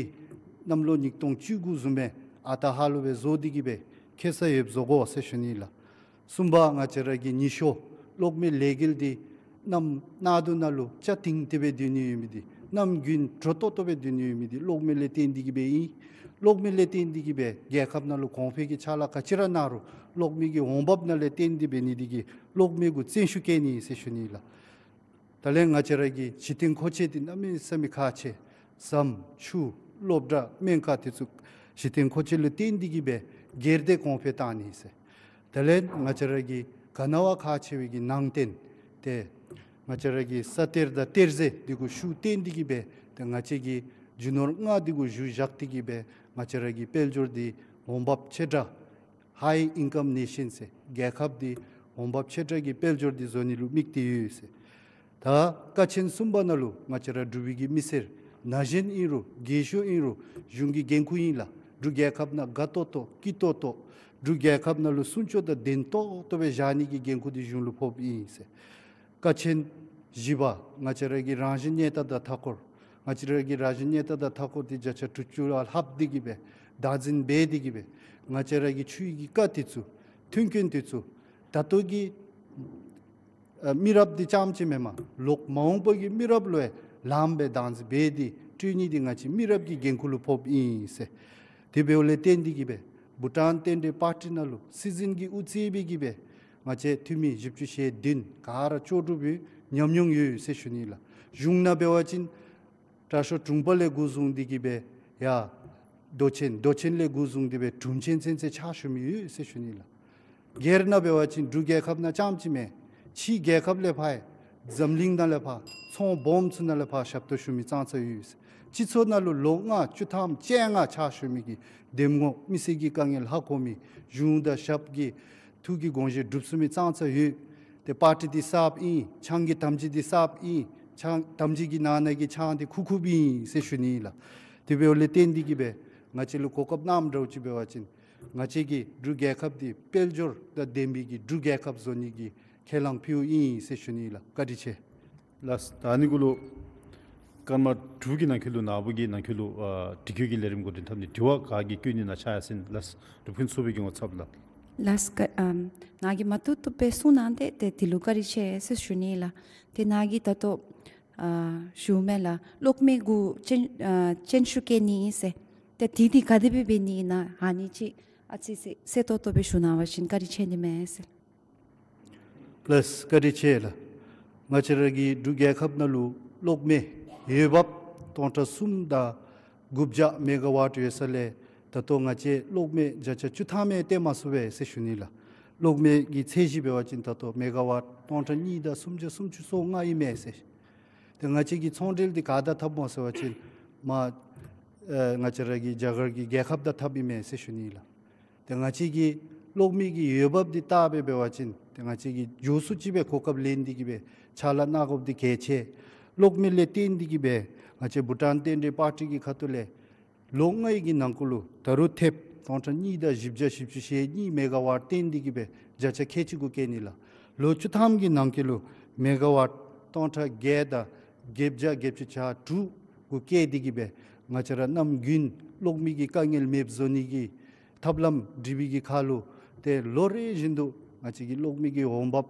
གནམ་ལོ་ཉིས་སྟོང་བཅུ་དགུ་བཟུམ་སྦེ་ཨ་རྟག་ཧ་ལུགས་སྦེ་བཟོ་སྟེ་གི་སྦེ་ཁེབ་ས་ཡོདཔ་བཟོ་དགོ་ཟེར་ཞུ་ནི་ལགས། གསུམ་པ་ང་བཅས་ར་གི་ཉི་ཤོ་གློག་མེ་ལས་འགུལ་འདི་གནམ་གནག་དུང་ནང་ལུ་ཅ་དིང་དེ་སྦེ་སྡོད་ནི་ཡོད་མི་འདི་གནམ་དགུན་དྲོ་ཏོག་ཏོ་སྦེ་སྡོད་ནི་ཡོད་མི་འདི་གློག་མེ་ལས་བརྟེན་ཏེ་གི་སྦེ་ཨིན། གློག་མེ་ལས་བརྟེན་ཏེ་གི་སྦེ་རྒྱལ་ཁབ་ནང་ལུ་གོང་འཕེལ་གྱི་ཕྱག་ལཱ་ག་ཅི་ར་གནང་རུང་གློག་མེ་གི་འོང་འབབ་ནང་ལས་བརྟེན་ཏེ་འབད་ནི་འདི་གིས་གློག་མེ་གུ་བརྩོན་ཤུགས་བསྐྱེད་ནི་ཟེར་ཞུ་ནི་ལགས། ད་ལས་ང་བཅས་ར་གི་གཞི་རྟེན་མཁོ་ཆས་འདི་གནམ་མེད་ས་མེད་ཁག་ཆེ། ཟམ་ཆུ་སློབ་གྲྭ་སྨན་ཁང་དེ་ཚུ་གཞི་རྟེན་མཁོ་ཆས་ལུ་བརྟེན་ཏེ་གི་སྦེ་སྒེར་སྡེ་གོང་འཕེལ་བཏང་ནི་ཟེར། ད་ལས་ང་བཅས་ར་གི་ག་ནི་བ་ཁག་ཆེ་བའི་གི་ནང་རྟེན་ཏེ་ང་བཅས་ར་གི་ས་གཏེར་དང་གཏེར་ཟས་འདི་གུ་ཤུགས་བཏོན་ཏེ་གི་སྦེ་ཏེ་ང་བཅས་ཀྱི་རྒྱུ་ནོར་ལྔ་འདི་གུ་གཞུང་བཞག་སྟེ་གི་སྦེ་ང་བཅས་ར་གི་དཔལ་འབྱོར་འདི་འོང་འབབ་ཆེ་དྲགས་ཧའི་ཨིན་ཀམ་ནེ་ཤཱན་ཟེར་རྒྱལ་ཁབ་འདི་འོང་འབབ་ཆེ་དྲགས་ཀྱི་དཔལ་འབྱོར་འདི་བཟོ་ནི་ལུ་དམིགས་ཏེ་ཡོད་ཟེར། ད་ཀ་ཆེན་གསུམ་པ་ནང་ལུ་ང་བཅས་ར་འབྲུག་པའི་གི་མི་སེར་ན་གཞོན་ཨིན་རུང་རྒས་ཤོས་ཨིན་རུང་གཞུང་གི་འགན་ཁུར་ཨིན་ལགས། འབྲུག་རྒྱལ་ཁབ་ནང་དགའ་ཏོག་ཏོ་སྐྱིད་ཏོག་ཏོ་འབྲུག་རྒྱལ་ཁབ་ནང་ལུ་སྲུང་སྐྱོབ་དང་ལྡན་ཏོག་ཏོ་སྦེ་བཞག་ནི་གི་འགན་ཁུར་འདི་གཞུང་ལུ་ཕོགཔ་ཨིན་ཟེར། ཀ་ཆེན་བཞི་པ་ང་བཅས་ར་གི་རང་བཞིན་གནས་སྟངས་དང་མཐའ་འཁོར། ང་བཅས་ར་གི་རང་བཞིན་གནས་སྟངས་དང་མཐའ་འཁོར་འདི་བརྒྱ་ཆ་དྲུག་ཅུ་ལུ་ལྷག་སྟེ་གི་སྦེ་བདག་འཛིན་འབད་དེ་གི་སྦེ་ང་བཅས་ར་གི་ཆུའི་གི་རྐ་དེ་ཚུ་མཐུན་རྐྱེན་དེ་ཚུ་ད་ལྟོ་གི་ཨ་མི་རབས་འདི་རྐྱངམ་ཅིག་མེན་མས། ལོག་མ་འོངས་པ་གི་མི་རབས་ལུ་ཡང་ལངམ་སྦེ་བདག་འཛིན་འབད་དེ་སྤྲོད་ནི་འདི་ང་བཅས་མི་རབས་ཀྱི་འགན་ཁུར་ལུ་ཕོགཔ་ཨིན་ཟེར། དེ་འབདཝ་ལས་བརྟེན་ཏེ་གི་སྦེ་བྷུ་ཊཱན་རྟེན་འབྲེལ་པར་ཊི་ནང་ལུ་སྲིད་འཛིན་གྱིས་དབུ་གཙོས་པའི་གི་སྦེ་ང་བཅས་འཐུས་མི་བཞི་བཅུ་ཞེ་བདུན་ག་ར་ལྕོགས་གྲུབ་ཡོད་ཉམས་མྱོང་ཡོད་ཟེར་ཞུ་ནི་ལགས། གཞུང་ནང་འབད་བ་ཅིན་དྲག་ཤོས་དྲུང་པ་ལས་འགོ་བཟུང་སྟེ་གི་སྦེ་ཡར་མདོ་ཆེན་མདོ་ཆེན་ལས་འགོ་བཟུང་སྟེ་སྦེ་དྲུང་ཆེན་ཚུན་ཚོད་ཕྱག་ཞུ་མི་ཡོད་ཟེར་ཞུ་ནི་ལགས། སྒེར་ནང་འབད་བ་ཅིན་འབྲུག་རྒྱལ་ཁབ་ནང་རྐྱངམ་ཅིག་མེན། ཕྱི་རྒྱལ་ཁབ་ལས་ཕར་འཛམ་གླིང་ནང་ལས་ཕར་ཚོང་སྦོམ་ཚུ་ནང་ལས་ཕར་ཞབས་ཏོག་ཞུ་མི་ཙང་ཙ་ཡོད་ཟེར། སྤྱི་ཚོགས་ནང་ལུ་ལོ་ལྔ་བཅུ་ཐམ་བཅོ་ལྔ་ཕྱག་ཞུ་མི་གི་འདེམས་ངོ་མི་སེར་གྱི་དཀའ་ངལ་ཧ་གོ་མི་གཞུང་དང་ཞབས་ཀྱི་ཐུགས་ཀྱི་དགོངས་བཞེད་སྒྲུབ་ཚུགས་མི་ཙང་ཙ་ཡོད། ཏེ་པར་ཊི་འདི་གསརཔ་ཨིན། ཆང་གི་དམ་སྦྱིས་འདི་གསརཔ་ཨིན། ཆང་དམ་སྦྱིས་ཀྱི་ནང་ན་གི་ཆང་འདི་ཁུག་ཁུགཔ་ཨིན་ཟེར་ཞུ་ནི་ལགས། དེ་འབདཝ་ལས་བརྟེན་ཏེ་གི་སྦེ་ང་བཅས་ལུ་གོ་སྐབས་གནངམ་འདྲཝ་ཅིག་འབད་བ་ཅིན་ང་བཅས་ཀྱིས་འབྲུག་རྒྱལ་ཁབ་འདི་དཔལ་འབྱོར་དང་ལྡན་པའི་གི་འབྲུག་རྒྱལ་ཁབ་བཟོ་ནི་གི་ཁས་བླངས་ཕུལཝ་ཨིན་ཟེར་ཞུ་ནི་ལགས། བཀའ་དྲིན་ཆེ། ལགས། ད་ཨ་ནི་གུ་ལུ་སྐར་མ་དྲུག་གི་ནང་འཁོད་ལུ་ནཱ་བུ་གི་ནང་འཁོད་ལུ་ཨ་དྲི་བཀོད་ཀྱི་ལས་རིམ་འགོ་འདྲེན་འཐབ་ནི། དྲི་བ་ག་གིས་བཀོད་ནི་ན་ཆ་ཡར་སེང་ལགས། སྒྲུབ་མཁན་ཚོགས་པའི་གི་ངོ་ཚབ་ལགས། ལགས། ཀ་ཨམ་ནཱ་གིས་མ་བཏུབ་བཏུབ་སྦེ་གསུངས་གནང་སྟེ་ཏེ་དེ་ལུ་བཀའ་དྲིན་ཆེ་ཟེར་ཞུ་ནི་ལགས། ཏེ་ནཱ་གིས་ད་ལྟོ་ཨ་ཞུ་མི་ལགས་གློག་མེ་གུ་སྤྱན་ཨ་སྤྱན་ཤུགས་བསྐྱེད་ནི་ཨིན་ཟེར། ཏེ་དེ་འདི་ག་དེ་སྦེ་འབད་ནི་ཨིན་ན་ཨ་ནི་ཅིག་ཨ་ཙི་ཙི་གསལ་ཏོག་ཏོ་སྦེ་ཞུ་གནང་བ་ཅིན་བཀའ་དྲིན་ཆེ་ནི་མས་ཟེར། ལགས། བཀའ་དྲིན་ཆེ་ལགས། ང་བཅས་ར་གི་འབྲུག་རྒྱལ་ཁབ་ནང་ལུ་གློག་མེ་འོས་འབབ་སྟོང་ཕྲག་གསུམ་དང་དགུ་བརྒྱ་མེ་ག་ཝཊ་ཡོད་ས་ལས་ད་ལྟོ་ང་བཅས་གློག་མེ་བརྒྱ་ཆ་བཅུ་ཐམ་ཡང་བཏོན་མ་ཚུགས་པས་ཟེར་ཞུ་ནི་ལགས། གློག་མེ་གི་ཚད་གཞི་འབད་བ་ཅིན་ད་ལྟོ་མེ་ག་ཝཊ་སྟོང་ཕྲག་གཉིས་དང་སུམ་བརྒྱ་སུམ་ཅུ་སོ་ལྔ་ཨིན་མས་ཟེར། ཏེ་ང་བཅས་ཀྱིས་ཚོང་འབྲེལ་འདི་ག་དང་འཐབ་སྨོ་ཟེར་བ་ཅིན་མར་ཨེ་ང་བཅས་ར་གི་རྒྱ་གར་གྱི་རྒྱལ་ཁབ་དང་འཐབ་ཨིན་མས་ཟེར་ཞུ་ནི་ལགས། ཏེ་ང་བཅས་ཀྱི་གློག་མེ་གི་འོས་འབབ་འདི་བལྟ་སྦེ་འབད་བ་ཅིན་ཏེ་ང་བཅས་ཀྱིས་མགྱོགས་སུ་ཅིག་སྦེ་གོ་སྐབས་ལེན་ཏེ་གི་སྦེ་ཕྱག་ལཱ་གནང་དགོཔ་འདི་གལ་ཆེ། གློག་མེ་ལས་བརྟེན་ཏེ་གི་སྦེ་ང་བཅས་བྷུ་ཊཱན་རྟེན་འབྲེལ་པར་ཊི་གི་ཁ་ཐུག་ལས་ལོ་ལྔའི་གི་ནང་འཁོད་ལུ་ད་རུང་ཐེབས་སྟོང་ཕྲག་གཉིས་དང་བཞི་བརྒྱ་བཞི་བཅུ་ཞེ་གཉིས་མེ་ག་ཝཊ་བཏོན་ཏེ་གི་སྦེ་བརྒྱ་ཆ་ཁལ་གཅིག་གུ་བསྐྱེད་ནི་ལགས། ལོ་བཅུ་ཐམ་གྱི་ནང་འཁོད་ལུ་མེ་ག་ཝཊ་སྟོང་ཕྲག་བརྒྱད་དང་བརྒྱད་བརྒྱ་བརྒྱད་ཅུ་གྱ་དྲུག་གུ་བསྐྱེད་དེ་གི་སྦེ་ང་བཅས་ར་གནམ་དགུན་གློག་མེ་གི་དཀའ་ངལ་མེདཔ་བཟོ་ནི་གི་ཐབས་ལམ་སྒྲིག་པའི་གི་ཁར་ལུ་ཏེ་ལོ་རེ་བཞིན་དུ་ང་བཅས་ཀྱི་གློག་མེ་གི་འོང་འབབ་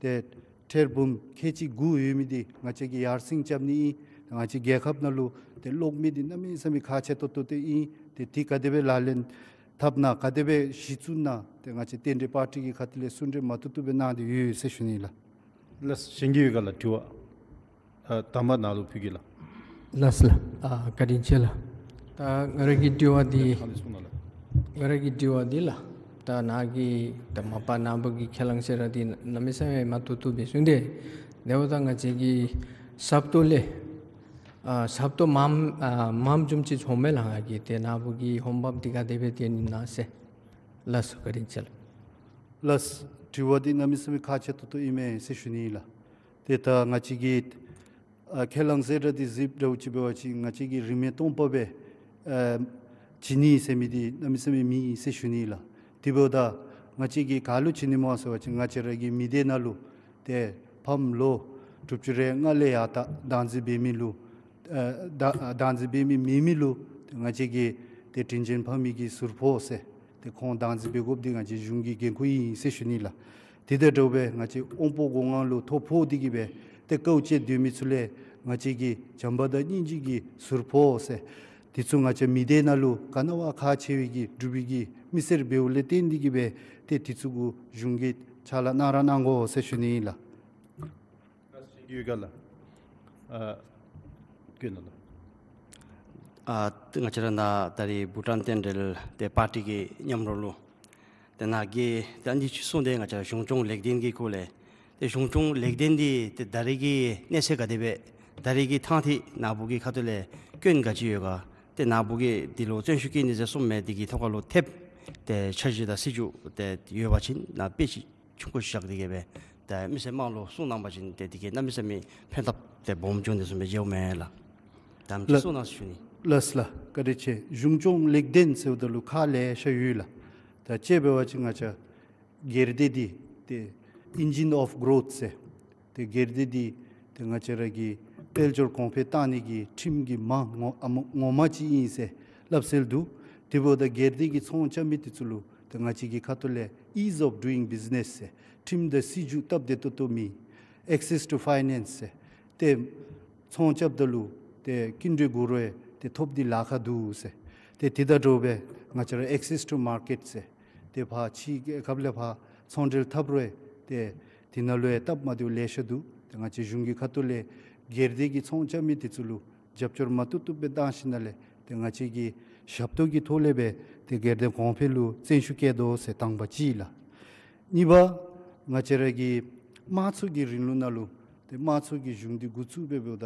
ཏེ་ ཊེར་འབུམ་ཁལ་གཅིག་དགུ་ཡོད་མི་འདི་ང་བཅས་ཀྱིས་ཡར་སེང་རྐྱབ་ནི་ཨིན། ང་བཅས་རྒྱལ་ཁབ་ནང་ལུ་ཏེ་གློག་མེ་འདི་གནམ་མེད་ས་མེད་ཁག་ཆེ་ཏོག་ཏོ་ཏེ་ཨིན། ཏེ་འདི་ག་དེ་སྦེ་ལག་ལེན་འཐབ་ན་ག་དེ་སྦེ་གཞི་བཙུགས་ན་ཏེ་ང་བཅས་རྟེན་འབྲེལ་པར་ཊི་གི་ཁ་ཐུག་ལས་གསུང་གྲོས་མ་བཏུབ་བཏུབ་སྦེ་གནང་སྟེ་ཡོད་ཟེར་ཞུ་ནི་ལགས། ལགས་སོ། གཞན་གྱི་ཡོད་ག་ལགས་དྲི་བ། ཨ་དང་པ་ནཱ་ལུ་ཕུལ་གེ་ལགས། ལགས་སོ་ལགས། ཨ་བཀའ་དྲིན་ཆེ་ལགས། ད་ང་ར་གི་དྲི་བ་འདི་ལགས་ཁ་ལས་གསུང་གནང་ལགས། ང་ར་གི་དྲི་བ་འདི་ལགས། ད་ནཱ་གི་ད་མ་པ་ནཱ་བུ་གི་ཁས་བླངས་ཟེར་ར་འདི་གནམ་མེད་ས་མེད་མ་བཏུབ་བཏུབ་སྦེ་གསུངས་ཏེ། དེ་འབདཝ་ད་ང་བཅས་ཀྱི་ཞབས་ཏོག་ལས་ཨ་ཞབས་ཏོག་མངམ་ཨ་མངམ་བཟུམ་ཅིག་ཚོརཝ་མས་ལགས། ང་གིས་ཏེ་ནཱ་བུ་གི་ཧོངས་བབས་འདི་ག་དེ་སྦེ་སྟོན་ནི་ན་ཟེར། ལགས་སོ། བཀའ་དྲིན་ཆེ་ལགས། ལགས་སོ། དྲི་བ་འདི་གནམ་མེད་ས་མེད་ཁག་ཆེ་ཏོག་ཏོ་ཨིན་མས་ཟེར་ཞུ་ནི་ལགས། ཏེ་ད་ང་བཅས་ཀྱི་ཨ་ཁས་བླངས་ཟེར་ར་འདི་གཟིགསཔ་འདྲཝ་ཅིག་འབད་བ་ཅིན་ང་བཅས་ཀྱིས་རིན་མེད་སྟོང་པ་སྦེ་ཨ་བྱིན་ནི་ཟེར་མི་འདི་གནམ་མེད་ས་མེད་མེད་ཟེར་ཞུ་ནི་ལགས། དེ་འབདཝ་ད་ང་བཅས་ཀྱིས་ག་ལུ་བྱིན་ནི་སྨོ་ཟེར་བ་ཅིན་ང་བཅས་ར་གི་མི་སྡེ་ནང་ལུ་ཏེ་ཕམ་ལོ་དྲུག་ཅུ་རེ་ལྔ་ལས་ཡར་ད་བདག་འཛིན་འབད་མི་ལུ་ཨ་བདག་བདག་འཛིན་འབད་མི་མེད་མི་ལུ་ཏེ་ང་བཅས་ཀྱིས་ཏེ་དྲིན་ཅན་ཕ་མའི་གི་ཟུར་ཕོགས་ཟེར་ཏེ་ཁོང་བདག་འཛིན་འབད་དགོཔ་འདི་ང་བཅས་གཞུང་གི་འགན་ཁུར་ཨིན་ཟེར་ཞུ་ནི་ལགས། དེ་དང་འདྲཝ་སྦེ་ང་བཅས་དབང་པོ་སྒོ་ལྔ་ལུ་ཐོ་ཕོག་སྟེ་གི་སྦེ་ཏེ་དཀའཝ་སྤྱད་སྡོད་མི་ཚུ་ལས་ང་བཅས་ཀྱིས་བྱམས་པ་དང་སྙིང་རྗེ་གི་ཟུར་ཕོགས་ཟེར་དེ་ཚུ་ང་བཅས་མི་སྡེ་ནང་ལུ་ག་ནི་བ་ཁག་ཆེ་བའི་གི་འབྲུག་པའི་གི་མི་སེར་འབདཝ་ལས་བརྟེན་ཏེ་གི་སྦེ་ཏེ་དེ་ཚུ་གུ་གཞུང་གིས་ཕྱག་ལཱ་གནང་ར་གནང་དགོ་ཟེར་ཞུ་ནི་ཨིན་ལགས། ཡོད་ག་ལགས། ཨ་བཀོད་གནང་ལགས། ཨ་ང་བཅས་ར་ནཱ་ད་རིས་བྷུ་ཊཱན་རྟེན་འབྲེལ་ཏེ་པར་ཊི་གི་མཉམ་རོགས་ལུ་ཏེ་ནཱ་གིས་ཏེ་ཨ་ནི་ཅིག་གསུངས་ཏེ་ང་བཅས་ར་གཞུང་སྐྱོང་ལེགས་ལྡན་གྱི་སྐོར་ལས་ཏེ་གཞུང་སྐྱོང་ལེགས་ལྡན་འདི་ཏེ་ད་རིས་ཀྱི་གནས་ཚད་ག་དེ་སྦེ་ད་རིས་ཀྱི་ཐང་ཐིག་ནཱ་བུ་གི་ཁ་ཐུག་ལས་སྐྱོན་ག་ཅི་ཡོད་ག། ཏེ་ནཱ་བུ་གིས་འདི་ལུ་བརྩོན་ཤུགས་བསྐྱེད་ནི་ཟེར་གསུངམ་མས། འདི་གི་ཐོག་ཁ་ལུ་ཐེབས་ཏེ་འཆར་གཞི་དང་སྲིད་བྱུས་ཏེ་ཡོད་པ་ཅིན་ནཱ་དཔེ་ཅིག་ཆུང་ཀུ་ཞིག་བཞག་སྟེ་གི་སྦེ་ད་མི་སེར་དམངས་ལུ་གསུང་གནང་པ་ཅིན་ཏེ་འདི་གིས་གནམ་མེད་ས་མེད་ཕན་ཐབས་ཏེ་སྦོམ་འབྱུང་ནི་བཟུམ་སྦེ་མཇལཝ་མས་ལགས། ད་ཅིག་ལགས། གསུང་གནང་ཞུ་ནི། ལགས་ལགས། བཀའ་དྲིན་ཆེ། གཞུང་སྐྱོང་ལེགས་ལྡན་ཟེརཝ་ད་ལུ་ཁག་ལེ་ཤ་ཡོད་ལགས། ད་དཔྱེ་འབད་བ་ཅིན་ང་བཅས་སྒེར་སྡེ་འདི་ཏེ་engine of growth ཟེར་ཏེ་སྒེར་སྡེ་འདི་ཏེ་ང་བཅས་ར་གི་དཔལ་འབྱོར་གོང་འཕེལ་བཏང་ནི་གི་ཁྲིམས་ཀྱི་མ་ངོ་ཨ་མ་ངོ་མ་ཅིག་ཨིན་ཟེར་སླབ་སྲོལ་འདུག། དེ་འབདཝ་ད་སྒེར་སྡེ་གི་ཚོང་རྐྱབ་མི་དེ་ཚུ་ལུ་ཏེ་ང་བཅས་ཀྱི་ཁ་ཐུག་ལས་ease of doing business ཟེར་ཁྲིམས་དང་སྲིད་བྱུས་སྟབས་བདེ་ཏོག་ཏོ་མེད། access to finance ཟེར་ཏེ་ཚོང་རྐྱབ་ད་ལུ་ཏེ་སྐྱིན་འགྲུལ་དགོ་རུང་ཏེ་ཐོབ་སྟེ་ལཱ་ཁག་འདུག་ཟེར། ཏེ་དེ་དང་འདྲཝ་སྦེ་ང་བཅས་ར་access to market ཟེར་ཏེ་ཕར་ཕྱི་རྒྱལ་ཁབ་ལས་ཕར་ཚོང་འབྲེལ་འཐབ་རུང་ཏེ་དེ་ནང་ལུ་ཡང་སྟབས་མ་བདེཝ་ལེ་ཤ་འདུག། ཏེ་ང་བཅས་གཞུང་གི་ཁ་ཐུག་ལས་སྒེར་སྡེ་གི་ཚོང་རྐྱབ་མི་དེ་ཚུ་ལུ་རྒྱབ་སྐྱོར་མ་བཏུབ་བཏུབ་སྦེ་བཏང་ཞིནམ་ལས་ཏེ་ང་བཅས་ཀྱི་ཞབས་ཏོག་གི་ཐོག་ལས་སྦེ་ཏེ་སྒེར་སྡེ་གོང་འཕེལ་ལུ་བརྩོན་ཤུགས་བསྐྱེད་དོ་ཟེར་དང་པ་ཅིག་ལགས། གཉིས་པ་ང་བཅས་ར་གི་དམངས་གཙོ་གི་རིང་ལུགས་ནང་ལུ་ཏེ་དམངས་གཙོ་གི་གཞུང་འདི་འགོ་བཙུགས་འབདཝ་ད་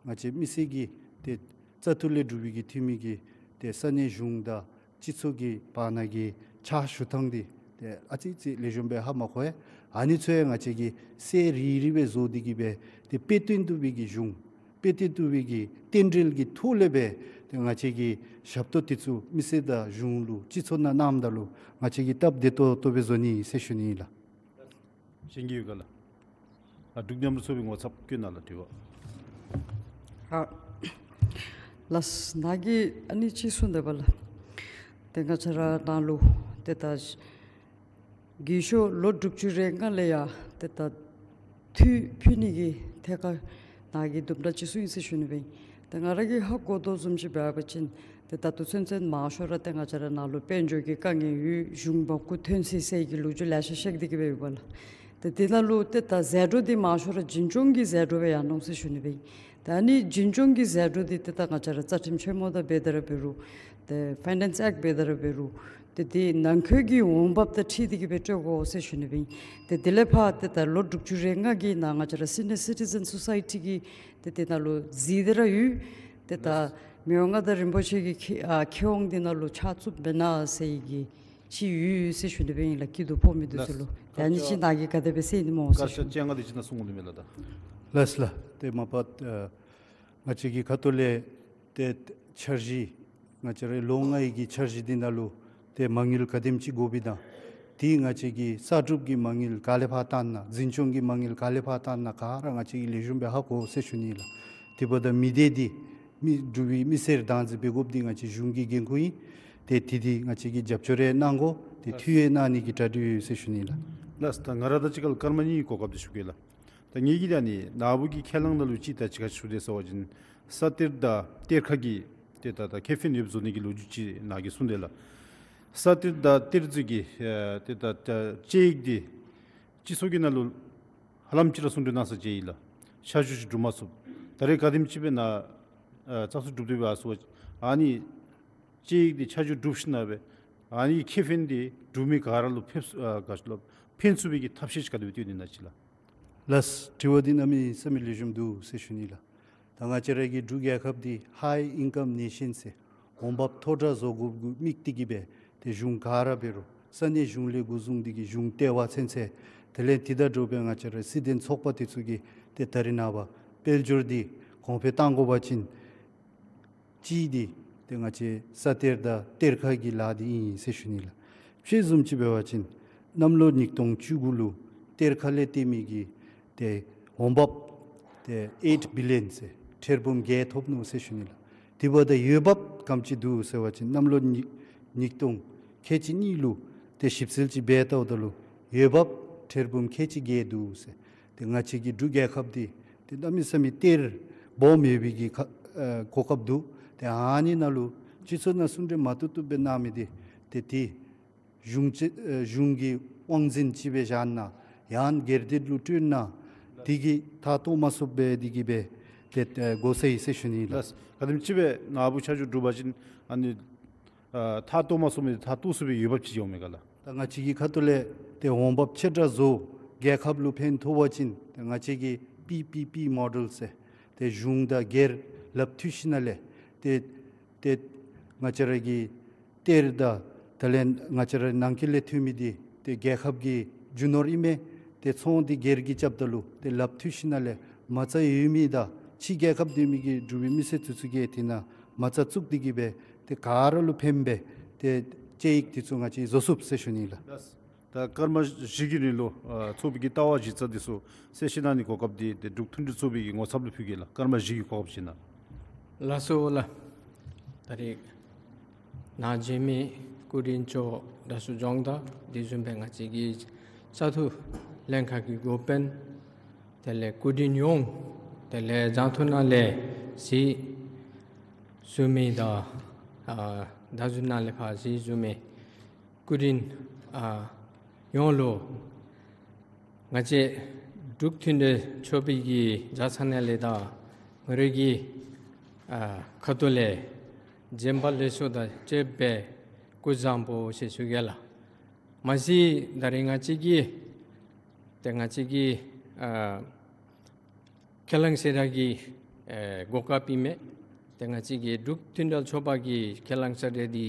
ང་བཅས་མི་སེར་གྱིས་ཏེ་བཙག་འཐུ་ལས་གྲུབ་པའི་གི་འཐུས་མི་གིས་ཏེ་ས་གནས་གཞུང་དང་སྤྱི་ཚོགས་ཀྱི་བར་ན་གི་ཕྱག་ཞུ་ཐངས་འདི་ཏེ་ཨ་ཙི་ཅིག་ལེགས་ཤོམ་སྦེ་ཧ་མ་གོ་ཡི། ཨ་ནི་ཚུ་ཡང་ང་བཅས་ཀྱིས་གསལ་རི་རི་སྦེ་བཟོ་སྟེ་གི་སྦེ་ཏེ་དཔེ་སྟོན་བཏུབ་པའི་གི་གཞུང་དཔེ་སྟོན་བཏུབ་པའི་གི་རྟེན་འབྲེལ་གྱི་ཐོག་ལས་སྦེ་ཏེ་ང་བཅས་ཀྱི་ཞབས་ཏོག་དེ་ཚུ་མི་སེར་དང་གཞུང་ལུ་སྤྱི་ཚོགས་ནང་གནངམ་ད་ལུ་ང་བཅས་ཀྱིས་སྟབས་བདེ་ཏོག་ཏོ་སྦེ་བཟོ་ནི་ཟེར་ཞུ་ནི་ཨིན་ལགས། གཞན་གྱི་ཡོད་ག་ལགས། ཨ་འབྲུག་མཉམ་རུབ་ཚོགས་པའི་ངོ་ཚབ་བཀོད་གནང་ལགས་དྲི་བ། ཨ་ལགས། ནཱ་གིས་ཨ་ནི་ཅིག་གསུངས་དེས་པ་ལགས། ཏེ་ང་བཅས་ར་ནང་ལུ་ཏེ་ད་རྒས་ཤོས་ལོ་དྲུག་ཅུ་རེ་ལྔ་ལས་ཡར་ཏེ་ད་འཐུས་ཕུལ་ནི་གི་ཐད་ཁར་ནཱ་གིས་དུམ་གྲ་ཅིག་གསུངས་ཡི་ཟེར་ཞུ་ནི་སྦེ་ཨིན། ཏེ་ང་ར་གིས་ཧ་གོ་དོ་བཟུམ་ཅིག་འབད་བ་ཅིན་ཏེ་ད་ལྟོ་ཚུན་ཚོད་མང་ཤོས་ར་ཏེ་ང་བཅས་ར་ནང་ལུ་དཔལ་འབྱོར་གྱི་དཀའ་ངལ་ཡོད། གཞུང་མ་མགུ་ཐོན་སི་སི་གི་ལོ་རྒྱུས་ལེ་ཤ་བཤད་དེ་གི་སྦེ་ཡོད་པ་ལགས། ཏེ་དེ་ནང་ལུ་ཏེ་ད་ཟད་འགྲོ་འདི་མང་ཤོས་ར་འཛིན་སྐྱོང་གི་ཟད་འགྲོ་སྦེ་ཡར་འོང་ཟེར་ཞུ་ནི་སྦེ་ཨིན། ད་ཨ་ནི་འཛིན་སྐྱོང་གི་ཟད་འགྲོ་འདི་ཏེ་ད་ང་བཅས་ར་རྩ་ཁྲིམས་ཆེན་མོ་དང་འབད་དེ་ར་འབད་རུང་ཏེ་ཕའི་ནེནསི་ཨེཀཊ་འབད་དེ་ར་འབད་རུང་ཏེ་དེ་ནང་འཁོད་ཀྱི་འོང་འབབ་དང་འཁྲིལ་ཏེ་གི་སྦེ་སྤྲོད་དགོ་ཟེར་ཞུ་ནི་སྦེ་ཨིན། ཏེ་དེ་ལས་ཕར་ཏེ་ད་ལོ་དྲུག་ཅུ་རེ་ལྔ་གི་ནང་ང་བཅས་ར་སི་ནི་ཡར་སི་ཊི་ཛེན་སོ་སའི་ཊི་གི་ཏེ་དེ་ནང་ལུ་གཟིགས་ཏེ་ར་ཡོད། ཏེ་ད་མི་དབང་མངའ་བདག་རིན་པོ་ཆེ་གི་ཁེ་ཨ་ཁེ་དབང་འདི་ནང་ལུ་ཆ་བཙུགས་འབད་གནང་ཟེར་གྱི་ཅིག་ཡོད་ཟེར་ཞུ་ནི་སྦེ་ཨིན་ལགས། སྐྱིད་སྡུག་ཕོག་མི་འདི་ཚུ་ལུ། ད་ཨ་ནི་ཅིག་ནཱ་གིས་ག་དེ་སྦེ་གསན་ནི་སྨོ་ཟེར་ཞུ་ནི། སྐར་ཆ་བཅོ་ལྔ་དེ་ཅིག་ནང་གསུང་དགོ་ནི་མས་ལགས། ད་ལགས་ལགས། ཏེ་མ་པ་ཨ་ང་བཅས་ཀྱི་ཁ་ཐུག་ལས་ཏེ་འཆར་གཞི་ང་བཅས་རའི་ལོ་ལྔའི་གི་འཆར་གཞི་འདི་ནང་ལུ་ཏེ་མ་དངུལ་ག་དེམ་ཅིག་དགོཔ་ཨིན་ན། ཏེ་ང་བཅས་ཀྱི་གསར་སྒྲུབ་ཀྱི་མ་དངུལ་ག་ལས་ཕར་བཏང་ན། འཛིན་སྐྱོང་གི་མ་དངུལ་ག་ལས་ཕར་བཏང་ན་ག་ར་ང་བཅས་ཀྱིས་ལེགས་ཤོམ་སྦེ་ཧ་གོ་ཟེར་ཞུ་ནི་ལགས། དེ་འབདཝ་ད་མི་སྡེ་འདི་མི་འབྲུག་པའི་མི་སེར་བདག་འཛིན་འབད་དགོཔ་འདི་ང་བཅས་གཞུང་གི་འགན་ཁུར་ཨིན། ཏེ་དེ་འདི་ང་བཅས་ཀྱིས་རྒྱབ་སྐྱོར་ཡང་གནང་དགོ། ཏེ་ལགས། འཐུས་ཡང་གནང་ནི་གི་གྲ་སྒྲིག་ཡོད་ཟེར་ཞུ་ནི་ལགས། ལགས། ད་ང་ར་དང་གཅིག་ཁར་ལུ་སྐར་མ་གཉིས་གོ་སྐབས་འདི་ཞུ་གེ་ལགས། ད་ངེ་གི་ད་ནི་ནཱ་བུ་གི་ཁས་བླངས་ནང་ལུ་ཅིག་ད་ཅི་ག་ཞུ་དེས་ཟེར་བ་ཅིན་ས་གཏེར་དང་གཏེར་ཁ་གི་ཏེ་ད་ད་ཁེ་ཕན་ཡོདཔ་བཟོ་ནི་གི་ལོ་རྒྱུས་ཅིག་ནཱ་གིས་གསུངས་དེས་ལགས། ས་གཏེར་དང་གཏེར་མཛོད་ཀྱི་ཨེ་ཏེ་ད་ད་དཔྱད་ཡིག་འདི་སྤྱི་ཚོགས་ཀྱི་ནང་ལུ་ཧ་ལམ་ཅིག་ར་གསུང་གྲོས་གནང་ས་ཅིག་ཨིན་ལགས། ཆ་འཇོག་ཅིག་གྲུབ་མ་ཚུགས། ད་རེས་ག་དེམ་ཅིག་སྦེ་ནཱ་ཨེ་བཙག་འཐུ་གྲུབ་སྟེ་སྦེ་ཡར་སོང་བ་ཅིན་ཨ་ནི་དཔྱད་ཡིག་འདི་ཆ་འཇོག་གྲུབ་ཞིནམ་ལས་ཨ་ནི་ཁེ་ཕན་འདི་འབྲུག་མི་ག་ར་ལུ་ཕན་ཨ་ག་ཅི་ལོ་ཕན་ཚུགས་པའི་གི་ཐབས་ཤེས་ཅིག་ག་དེ་སྦེ་བཏོན་ནི་ན་ཅིག་ལགས། ལགས། དྲི་བ་འདི་གནམ་མེད་ས་མེད་ལེགས་ཤོམ་འདུག་ཟེར་ཞུ་ནི་ལགས། ད་ང་བཅས་ར་གི་འབྲུག་རྒྱལ་ཁབ་འདི་ཧའི་ཨིན་ཀམ་ནེ་ཤཱན་ཟེར་འོང་འབབ་མཐོ་དྲགས་བཟོ་དགོཔ་གུ་དམིགས་ཏེ་གི་སྦེ་ཏེ་གཞུང་ག་ར་འབད་རུང་ས་གནས་གཞུང་ལས་འགོ་བཟུང་སྟེ་གི་གཞུང་ལྟེ་བ་ཚུན་ཚོད་དེ་ལས་དེ་དང་འདྲཝ་སྦེ་ང་བཅས་ར་སྲིད་དོན་ཚོགས་པ་དེ་ཚུ་གིས་ཏེ་ད་རེས་ནངས་པ་དཔལ་འབྱོར་འདི་གོང་འཕེལ་གཏང་དགོ་པ་ཅིན་གཅིག་འདི་ཏེ་ང་བཅས་ས་གཏེར་དང་གཏེར་ཁ་གི་ལཱ་འདི་ཨིན་ཟེར་ཞུ་ནི་ལགས། དཔྱེ་བཟུམ་ཅིག་འབད་བ་ཅིན་གནམ་ལོ་ཉིས་སྟོང་བཅུ་དགུ་ལུ་གཏེར་ཁ་ལས་བཏོན་མི་གི་ཏེ་འོང་འབབ་ཏེ་ཨེཊ་བི་ལི་ཡོན་ཟེར་ཁྲལ་བུམ་བརྒྱད་ཐོབ་ནུག་ཟེར་ཞུ་ནི་ལགས། དེ་འབདཝ་ད་འོས་འབབ་ག་དེམ་ཅིག་འདུག་ཟེར་བ་ཅིན་གནམ་ལོ་ཉིས་ཉིས་སྟོང་ཁལ་གཅིག་གཉིས་ལུ་ཏེ་ཞིབ་འཚོལ་ཅིག་འབད་བལྟཝ་ད་ལུ་འོས་འབབ་ཁྲལ་བུམ་ཁལ་གཅིག་བརྒྱད་འདུག་ཟེར། ཏེ་ང་བཅས་ཀྱི་འབྲུག་རྒྱལ་ཁབ་འདི་ཏེ་གནམ་མེད་ས་མེད་གཏེར་སྦོམ་ཡོད་པའི་གི་ཁ་ཨེ་གོ་སྐབས་འདུག། ཏེ་ཨ་ནི་ནང་ལུ་སྤྱི་ཚོགས་ནང་གསུང་གྲོས་མ་བཏུབ་བཏུབ་སྦེ་གནང་མི་འདི་ཏེ་དེ་གཞུང་ཅིག་ཨེ་གཞུང་གི་དབང་འཛིན་ཅིག་སྦེ་བཞག་ན་ཡང་སྒེར་སྡེ་ལུ་སྤྲོད་ན་དེ་གིས་མཐའ་གཏོགས་མ་ཚུགསཔ་སྦེ་དེ་གིས་སྦེ་ཏེ་ཨེ་གོ་ས་ཨིན་ཟེར་ཞུ་ནི་ལགས། ལགས། ག་དེམ་ཅིག་སྦེ་ནཱ་བུ་ཆ་འཇོག་གྲུབ་པ་ཅིན་ཨ་ནི་ཨ་མཐའ་གཏོགས་མ་ཚུགས་མི་མཐའ་གཏོགས་ཚུགས་པའི་འོས་འབབ་ཅིག་འོང་མས་ག་ལགས། ད་ང་བཅས་ཀྱི་ཁ་ཐུག་ལས་ཏེ་འོང་འབབ་ཆེ་དྲགས་བཟོ་རྒྱལ་ཁབ་ལུ་ཕན་ཐོགས་པ་ཅིན་ཏེ་ང་བཅས་ཀྱི་པི་པི་པི་མོ་ཌེལ་ཟེར་ཏེ་གཞུང་དང་སྒེར་ལགཔ་མཐུད་ཞིནམ་ལས་ཏེ་ཏེ་ང་བཅས་ར་གི་གཏེར་དང་དེ་ལས་ང་བཅས་ར་ནང་འཁོད་ལས་ཐོན་མི་འདི་ཏེ་རྒྱལ་ཁབ་ཀྱི་རྒྱུ་ནོར་ཨིན་མས། ཏེ་ཚོང་འདི་སྒེར་གྱིས་རྐྱབ་ད་ལུ་ཏེ་ལགཔ་མཐུད་ཞིནམ་ལས་མ་རྩ་ཡོད་མི་དང་ཕྱི་རྒྱལ་ཁབ་སྡོད་མི་གི་འབྲུག་མི་མི་སེར་དེ་ཚུ་གིས་དེ་ནང་མ་རྩ་བཙུགས་ཏེ་གི་སྦེ་ཏེ་ག་ར་ལུ་ཕན་པའི་ཏེ་དཔྱད་ཡིག་དེ་ཚུ་ང་བཅས་བཟོ་ཚུགས་ཟེར་ཞུ་ནི་ལགས། ད་སྐར་མ་བཞི་གི་རིང་ལུ་ཨ་ཚོགས་པའི་གི་ལྟ་བ་གཞི་རྩ་དེ་ཚུ་གསལ་བཤད་གནང་ནི་གོ་སྐབས་འདི་ཏེ་འབྲུག་མཐུན་སྒྲིལ་ཚོགས་པའི་གི་ངོ་ཚབ་ལུ་ཕུལ་གེ་ལགས། སྐར་མ་བཞི་གི་གོ་སྐབས་ཅིག་གནང་། ལགས་སོ་ལགས། ད་རེས་ནཱ་བྱོན་མི་སྐུ་མགྲོན་མཆོག་དྲག་ཤོས་ལྗོངས་བདག་དེ་བཟུམ་སྦེ་ང་བཅས་ཀྱི་བཙག་འཐུ་ལྷན་ཁག་གི་འགོ་དཔོན་དེ་ལས་སྐུ་མགྲོན་ཡོངས་དེ་ལས་རྒྱང་མཐོང་ནང་ལས་གཟིགས་བཞུགས་མི་དང་ཨ་ད་གཟུགས་ནང་ལས་ཕར་གཟིགས་བཞུགས་མི་སྐུ་མགྲོན་ཨ་ཡོངས་ལུ་ང་བཅས་འབྲུག་མཐུན་སྒྲིལ་ཚོགས་པའི་གི་བྱང་ས་ནང་ལས་དང་ང་རའི་གི་ཨ་ཁ་ཐུག་ལས་བྱོན་པ་ལེགས་སོ་དང་བཅས་པའི་སྐུ་གཟུགས་བཟང་པོ་ཟེར་ཞུ་གེ་ལགས། མ་གཞི་ད་རེས་ང་བཅས་ཀྱི་ཏེ་ང་བཅས་ཀྱི་ཨ་ཁས་བླངས་གསལ་བསྒྲགས་ཀྱི་ཨེ་གོ་སྐབས་ཨིན་མས། ཏེ་ང་བཅས་ཀྱི་འབྲུག་མཐུན་སྒྲིལ་ཚོགས་པ་གི་ཁས་བླངས་གསལ་བསྒྲགས་འདི་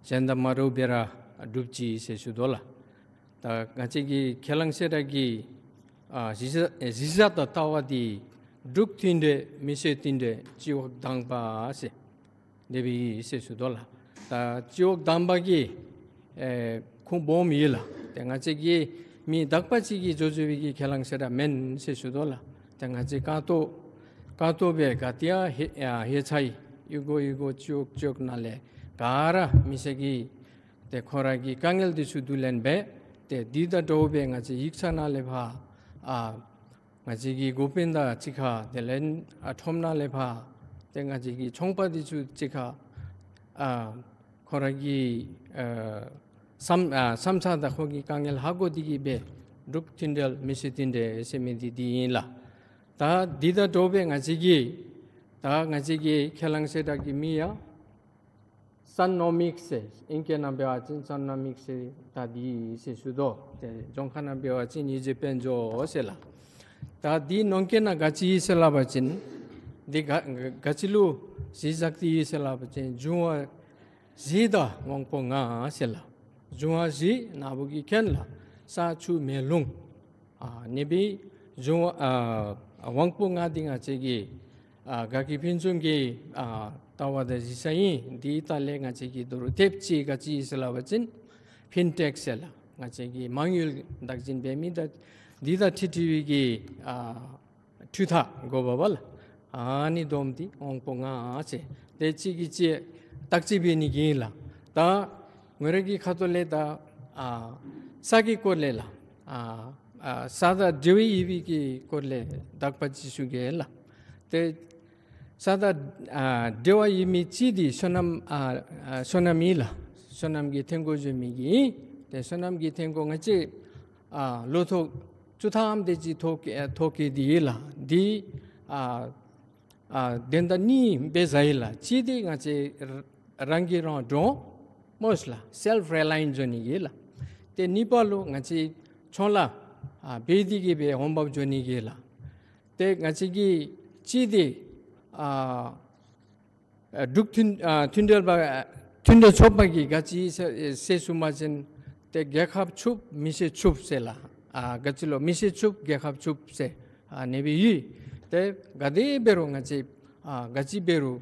གཞན་དང་མ་འདྲཝ་སྦེ་ར་གྲུབ་ཅི་ཟེར་ཞུ་དོ་ལགས། ད་ང་བཅས་ཀྱི་ཁས་བླངས་གསལ་བསྒྲགས་ཀྱི་ཨ་གཞི་བཞག་གཞི་བཞག་དང་ལྟ་བ་འདི་འབྲུག་མཐུན་སྒྲིལ་མི་ཆོས་མཐུན་སྒྲིལ་སྤྱི་འོག་དང་པ་ཟེར་དེ་སྦེ་ཨིན་ཟེར་ཞུ་དོ་ལགས། ད་སྤྱི་འོག་དང་པ་གི་ཨེ་ཁུངས་སྦོམ་ཨིན་ལགས། ཏེ་ང་བཅས་ཀྱི་མི་དག་པ་ཅིག་གིས་འགོ་བཙུགས་པའི་གི་ཁས་བླངས་གསལ་བསྒྲགས་མེན་ཟེར་ཞུ་དོ་ལགས། ཏེ་ང་བཅས་ཀ་ཏོ་ཀ་ཏོ་སྦེ་ག་ཏེ་ཡང་ཧེ་ཨ་ཧེ་ཚ་ཡི་གུ་ཡི་གུ་སྤྱི་འོག་སྤྱི་འོག་ནང་ལས་ག་ར་མི་སེར་གྱི་ཏེ་ཁོ་ར་གི་དཀའ་ངལ་འདི་ཚུ་བསྡུ་ལེན་འབད་ཏེ་འདི་དང་འདྲཝ་སྦེ་ང་བཅས་ཡིག་ཚང་ནང་ལས་ཕར་ཨ་ང་བཅས་ཀྱི་འགོ་དཔོན་དང་གཅིག་ཁར་དེ་ལས་ཨ་ཁྲོམ་ནང་ལས་ཕར་ཏེ་ང་བཅས་ཀྱི་ཚོང་པ་འདི་ཚུ་གཅིག་ཁར་ཨ་ཁོ་ར་གི་ཨ་བསམ་ཨ་བསམ་འཆར་དང་ཁོ་གི་དཀའ་ངལ་ཧ་གོ་སྟེ་གི་སྦེ་འབྲུག་མཐུན་སྒྲིལ་མི་ཆོས་མཐུན་སྒྲིལ་ཟེར་མི་འདི་འདི་ཨིན་ལགས། ད་འདི་དང་འདྲཝ་སྦེ་ང་བཅས་ཀྱི་ད་ང་བཅས་ཀྱི་ཁས་བླངས་གསལ་བསྒྲགས་ཀྱི་མིང་ཡང་སན་ནོ་མིག་ཟེར་ཨིང་སྐད་ནང་འབད་བ་ཅིན་སན་ནོ་མིག་ཟེར་ད་འདི་ཟེར་ཞུ་དོ། ཏེ་ལྗོངས་ཁ་ནང་འབད་བ་ཅིན་ཡིད་བཞིན་དཔལ་འབྱོར་ཟེར་ལགས། ད་འདི་ནང་འཁོད་ནང་ག་ཅི་ཨིན་ཟེར་སླབ་པ་ཅིན་འདི་ག་ག་ཅི་ལུ་གཞི་བཞག་སྟེ་ཡོད་ཟེར་སླབ་པ་ཅིན་འབྱུང་བ་བཞི་དང་དབང་པོ་ལྔ་ཟེར་ལགས། འབྱུང་བ་བཞི་ནཱ་བུ་གིས་མཁྱེན་ལགས། ས་ཆུ་མེ་རླུང་། ཨ་ནི་སྦེ་འབྱུང་བ་ཨ་དབང་པོ་ལྔ་འདི་ང་བཅས་ཀྱི་ཨ་དགའ་སྐྱིད་ཕུན་སུམ་གྱི་ཨ་ལྟ་བ་དང་གཞི་རྩ་ཨིན། འདི་ད་ལས་ང་བཅས་ཀྱིས་དོ་རུང་ཐེབས་ཅིག་ག་ཅི་ཨིན་ཟེར་སླབ་པ་ཅིན་ཕིན་ཊེཀ་ཟེར་ལགས། ང་བཅས་ཀྱི་མ་དངུལ་བདག་འཛིན་འབད་མི་དང་འདི་དང་འཁྲིལ་འཁྲིལ་བའི་གི་ཨ་འཕྲུལ་འཐག་དགོ་པ་ལགས། ཨ་ནི་བསྡོམས་ཏེ་དབང་པོ་ལྔ་ཟེར། ཏེ་གཅིག་གིས་གཅིག་བརྟག་དཔྱད་འབད་ནི་གི་ཨིན་ལགས། ད་ང་རའི་གི་ཁ་ཐུག་ལས་ད་ཨ་ས་གི་སྐོར་ལས་ལགས། ཨ་ ཨ་ས་དང་འབྲེལ་བའི་ཡོད་པའི་གི་སྐོར་ལས་དག་པ་ཅིག་ཞུ་གེ་ལགས། ཏེ་ས་དང་ཨ་འབྲེལ་བ་ཡོད་མི་ཅིག་འདི་སོ་ནམ་ཨ་ཨ་སོ་ནམ་ཨིན་ལགས། སོ་ནམ་གྱི་ཐོན་ཁུངས་བཟོ་མི་གི་ཨིན། ཏེ་སོ་ནམ་གྱི་ཐོན་ཁུངས་ང་བཅས་ཨ་ལོ་ཐོག་བཅུ་ཐམ་དེ་ཅིག་ཐོབ་ཐོབ་ཀྱི་འདི་ཨིན་ལགས། འདི་ཨ་ཨ་དོན་དག་གཉིས་སྦེ་བཞག་ཡི་ལགས། གཅིག་འདི་ང་བཅས་རང་གིས་རང་འདྲོངས་མོས་ལགས། སེལཕ་རི་ལའིནཊ་འགྱོ་ནི་གི་ལགས། ཏེ་གཉིས་པ་ལུ་ང་བཅས་ཚོང་ལཱ་ཨ་འབད་དེ་གིས་སྦེ་འོང་འབབ་འགྱོ་ནི་གི་ལགས། ཏེ་ང་བཅས་ཀྱི་གཅིག་འདི་ཨ་ཨ་འབྲུག་མཐུན་ཨ་མཐུན་འབྲེལ་པ་ཨ་མཐུན་འབྲེལ་ཚོགས་པ་གིས་ག་ཅི་ཟེར་ཟེར་ཞུ་བ་ཅིན་ཏེ་རྒྱལ་ཁབ་ཕྱུགཔོ་མི་སེར་ཕྱུགཔོ་ཟེར་ལགས། ཨ་ག་ཅི་ལོ་མི་སེར་ཕྱུགཔོ་རྒྱལ་ཁབ་ཕྱུགཔོ་ཟེར་ཨ་ཨ་ནི་སྦེ་ཡོད། ཏེ་ག་དེ་འབད་རུང་ང་བཅས་ཨ་ག་ཅི་འབད་རུང་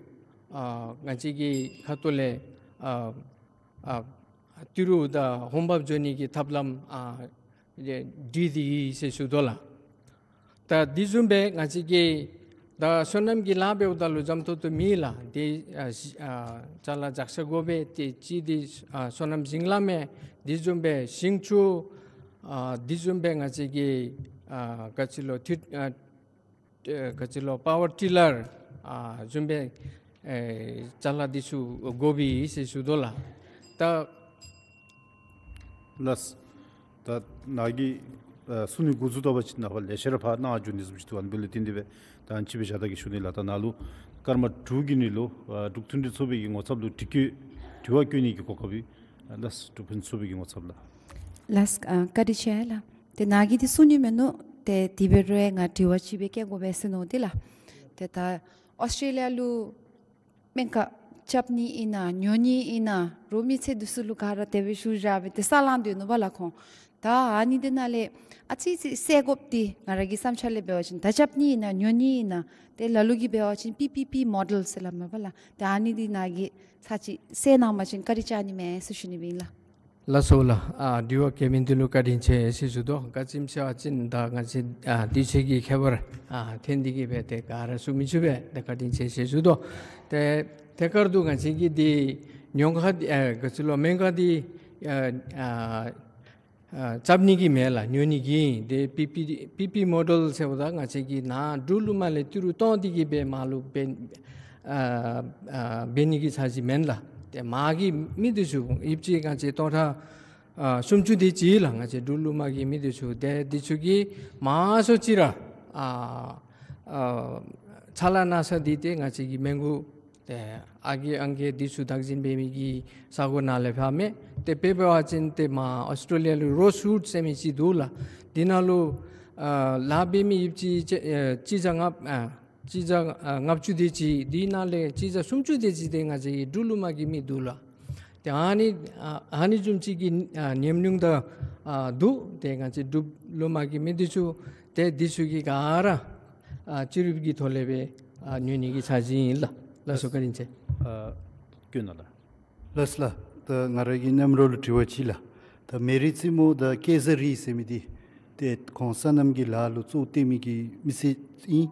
ཨ་ང་བཅས་ཀྱི་ཁ་ཐུག་ལས་ཨ་ཨ་ཏི་རུ་དང་འོང་འབབ་འགྱོ་ནི་གི་ཐབས་ལམ་ཨ་འདི་འདི་ཟེར་ཞུ་དོ་ལགས། ད་འདི་བཟུམ་སྦེ་ང་བཅས་ཀྱི་ད་སོ་ནམ་གྱི་ལཱ་འབདཝ་ད་ལུ་འཇམ་ཏོང་ཏོ་མེན་ལགས། ཏེ་ཨ་ཨ་ཅ་ལ་རྒྱག་ས་དགོ་པས། ཏེ་གཅིག་འདི་ཨ་སོ་ནམ་ཞིང་ལཱ་མས། འདི་བཟུམ་སྦེ་ཞིང་ཆུ་ཨ་འདི་བཟུམ་སྦེ་ང་བཅས་ཀྱི་ཨ་ག་ཅི་ལོ་ཐིར་ཨ་ཨ་ག་ཅི་ལོ་པ་ཝར་ཊི་ལར་ཨ་བཟུམ་སྦེ་ཨེ་ཅ་ལ་འདི་ཚུ་དགོ་པས་ཟེར་ཞུ་དོ་ལགས། ད་ལགས། ད་ནཱ་གིས་ཨ་གསུང་ནི་འགོ་བཙུགས་ད་པ་ཅིན་ནངས་པ་ལེ་ཤ་ར་ཕར་གནང་འགྱོ་ནི་བཟུམ་ཅིག་འདུག། ཨ་ནི་འབདཝ་ལས་བརྟེན་ཏེ་སྦེ་ད་ཨ་ནི་ཅིག་སྦེ་བཞག་ད་གེ་ཞུ་ནི་ལགས། ད་ནཱ་ལུ་སྐར་མ་དྲུག་གི་ནི་ལུ་ཨ་འབྲུག་མཐུན་སྒྲིལ་ཚོགས་པའི་གི་ངོ་ཚབ་ལུ་དྲི་བཀོད་དྲི་བ་བཀོད་ནི་གི་གོ་སྐབས་ཡོད། ཨ་ལགས་འབྲུག་མཐུན་སྒྲིལ་ཚོགས་པའི་གི་ངོ་ཚབ་ལགས། ལགས། ཨ་བཀའ་དྲིན་ཆེ་ལགས། ཏེ་ནཱ་གིས་འདི་གསུང་ནི་མེན་ནུག། ཏེ་དེ་འབད་རུང་ང་དྲི་བ་ཅིག་སྦེ་བཀོད་དགོ་པས་ཟེར་མནོ་སྟེ་ལགས། ཏེ་ད་ཨོསི་ཊྲེ་ལི་ཡ་ལུ་སྨན་ཁབ་རྐྱབ་ནི་ཨིན་ན་ཉོ་ནི་ཨིན་ན་རོགས་མི་སེར་འདི་ཚུ་ལུ་ག་ར་དེ་སྦེ་ཞུ་བཞག་སྦེ་ཏེ་ས་ལང་སྡོད་ནུག་པ་ལགས་ཁོང་། ད་ཨ་ནི་འདི་ནང་ལས་ཨ་ཙི་ཅིག་གསལ་དགོཔ་འདི་ང་ར་གི་བསམ་འཆར་ལས་འབད་བ་ཅིན་ད་རྐྱབ་ནི་ཨིན་ན་ཉོ་ནི་ཨིན་ན་ཏེ་ལ་ལུ་གིས་འབད་བ་ཅིན་པི་པི་པི་མོ་ཌེལ་ཟེར་སླབ་མས་པ་ལགས། ཏེ་ཨ་ནི་འདི་ནཱ་གིས་ཚར་ཅིག་གསལ་གནང་བ་ཅིན་བཀའ་དྲིན་ཆེ་ནི་མས་ཟེར་ཞུ་ནི་ཨིན་ལགས། ལགས་སོ་ལགས། ཨ་དྲི་བ་བཀོད་མི་འདི་ལུ་བཀའ་དྲིན་ཆེ་ཟེར་ཞུ་དོ། ག་ཅི་སྨོ་ཟེར་བ་ཅིན་ད་ང་བཅས་ཨ་དུས་ཚོད་ཀྱི་ཁྱད་པར་ཨ་ཐོན་ཏེ་གིས་སྦེ་ཏེ་ག་ར་ཞུ་མི་ཚུགས་པས། ཏེ་བཀའ་དྲིན་ཆེ་ཟེར་ཞུ་དོ། ཏེ་ཐད་ཀར་དུ་ང་བཅས་ཀྱིས་འདི་ཉོ་ཁ་འདི་ཨ་ག་ཅི་ལོ་སྨན་ཁབ་འདི་ཨ་ཨ་ཨ་རྐྱབ་ནི་གི་མེན་ལགས། ཉོ་ནི་གི་ཨིན། ཏེ་པི་པི་པི་པི་མོ་ཌེལ་ཟེརཝ་ད་ང་བཅས་ཀྱིས་ནཱ་འབྲུག་ལུ་མར་ལས་ཏི་རུ་བཏོན་ཏེ་གིས་སྦེ་མར་ལུ་འབད་ཨ་ཨ་འབད་ནི་གི་ཚར་གཅིག་མེན་ལགས། ཏེ་མར་གྱི་མི་འདི་ཚུ་ཡོདཔ་ཅིག་ང་བཅས་སྟོང་ཕྲག་ཨ་སུམ་ཅུ་དེ་ཅིག་ལགས། ང་བཅས་འབྲུག་ལུ་མར་གྱི་མི་འདི་ཚུ་ཏེ་འདི་ཚུ་གིས་མང་སུ་ཅིག་ར་ཨ་ཨ་ཚ་ལ་ན་ས་འདི་ཏེ་ང་བཅས་ཀྱི་མི་གུ་ཏེ་ཨ་རྒས་ཨང་རྒས་འདི་ཚུ་བདག་འཛིན་འབད་མི་གི་ས་གོ་ནང་ལས་ཕར་མས། ཏེ་དཔེ་འབད་བ་ཅིན་ཏེ་མར་ཨོསི་ཊྲེ་ལི་ཡ་ལུ་རོ་སི་ཝུཌ་ཟེར་མི་ཅིག་འདུག་ལགས། འདི་ནང་ལུ་ཨ་ལཱ་འབད་མི་ཡོདཔ་ཅིག་ཅི་ཨ་ཅི་ཟེར་ང་ཨ་གཅིག་བརྒྱ་ཨ་ལྔ་བཅུ་དེ་ཅིག། འདི་ནང་ལས་གཅིག་བརྒྱ་སུམ་ཅུ་དེ་ཅིག་ཏེ་ང་བཅས་ཀྱི་འབྲུག་ལུ་མར་གྱི་མི་འདུག་ལགས། ཏེ་ཨ་ནི་ཨ་ཨ་ནི་བཟུམ་ཅིག་གི་ཨ་ཉམས་མྱོང་དང་ཨ་འདུག། ཏེ་ང་བཅས་འབྲུག་ལུ་མར་གྱི་མི་འདི་ཚུ་ཏེ་འདི་ཚུ་གིས་ག་ར་ཨ་སྤྱི་རུབ་ཀྱི་ཐོག་ལས་སྦེ་ཨ་ཉོ་ནི་གི་ཚར་གཅིག་ཨིན་ལགས། ལགས་སོ། བཀའ་དྲིན་ཆེ། ཨ་བཀོད་གནང་ལགས། ལགས་ལགས། ད་ང་ར་གི་མཉམ་རོགས་ལུ་དྲི་བ་ཅིག་ལགས། ད་མེ་རི་རྩེ་མོ་དང་ཀེ་ཛ་རི་ཟེར་མི་འདི་ཏེ་ཁོང་སོ་ནམ་གྱི་ལཱ་ལུ་གཙོ་བོ་བཏོན་མི་གི་མི་སེར་ཨིན།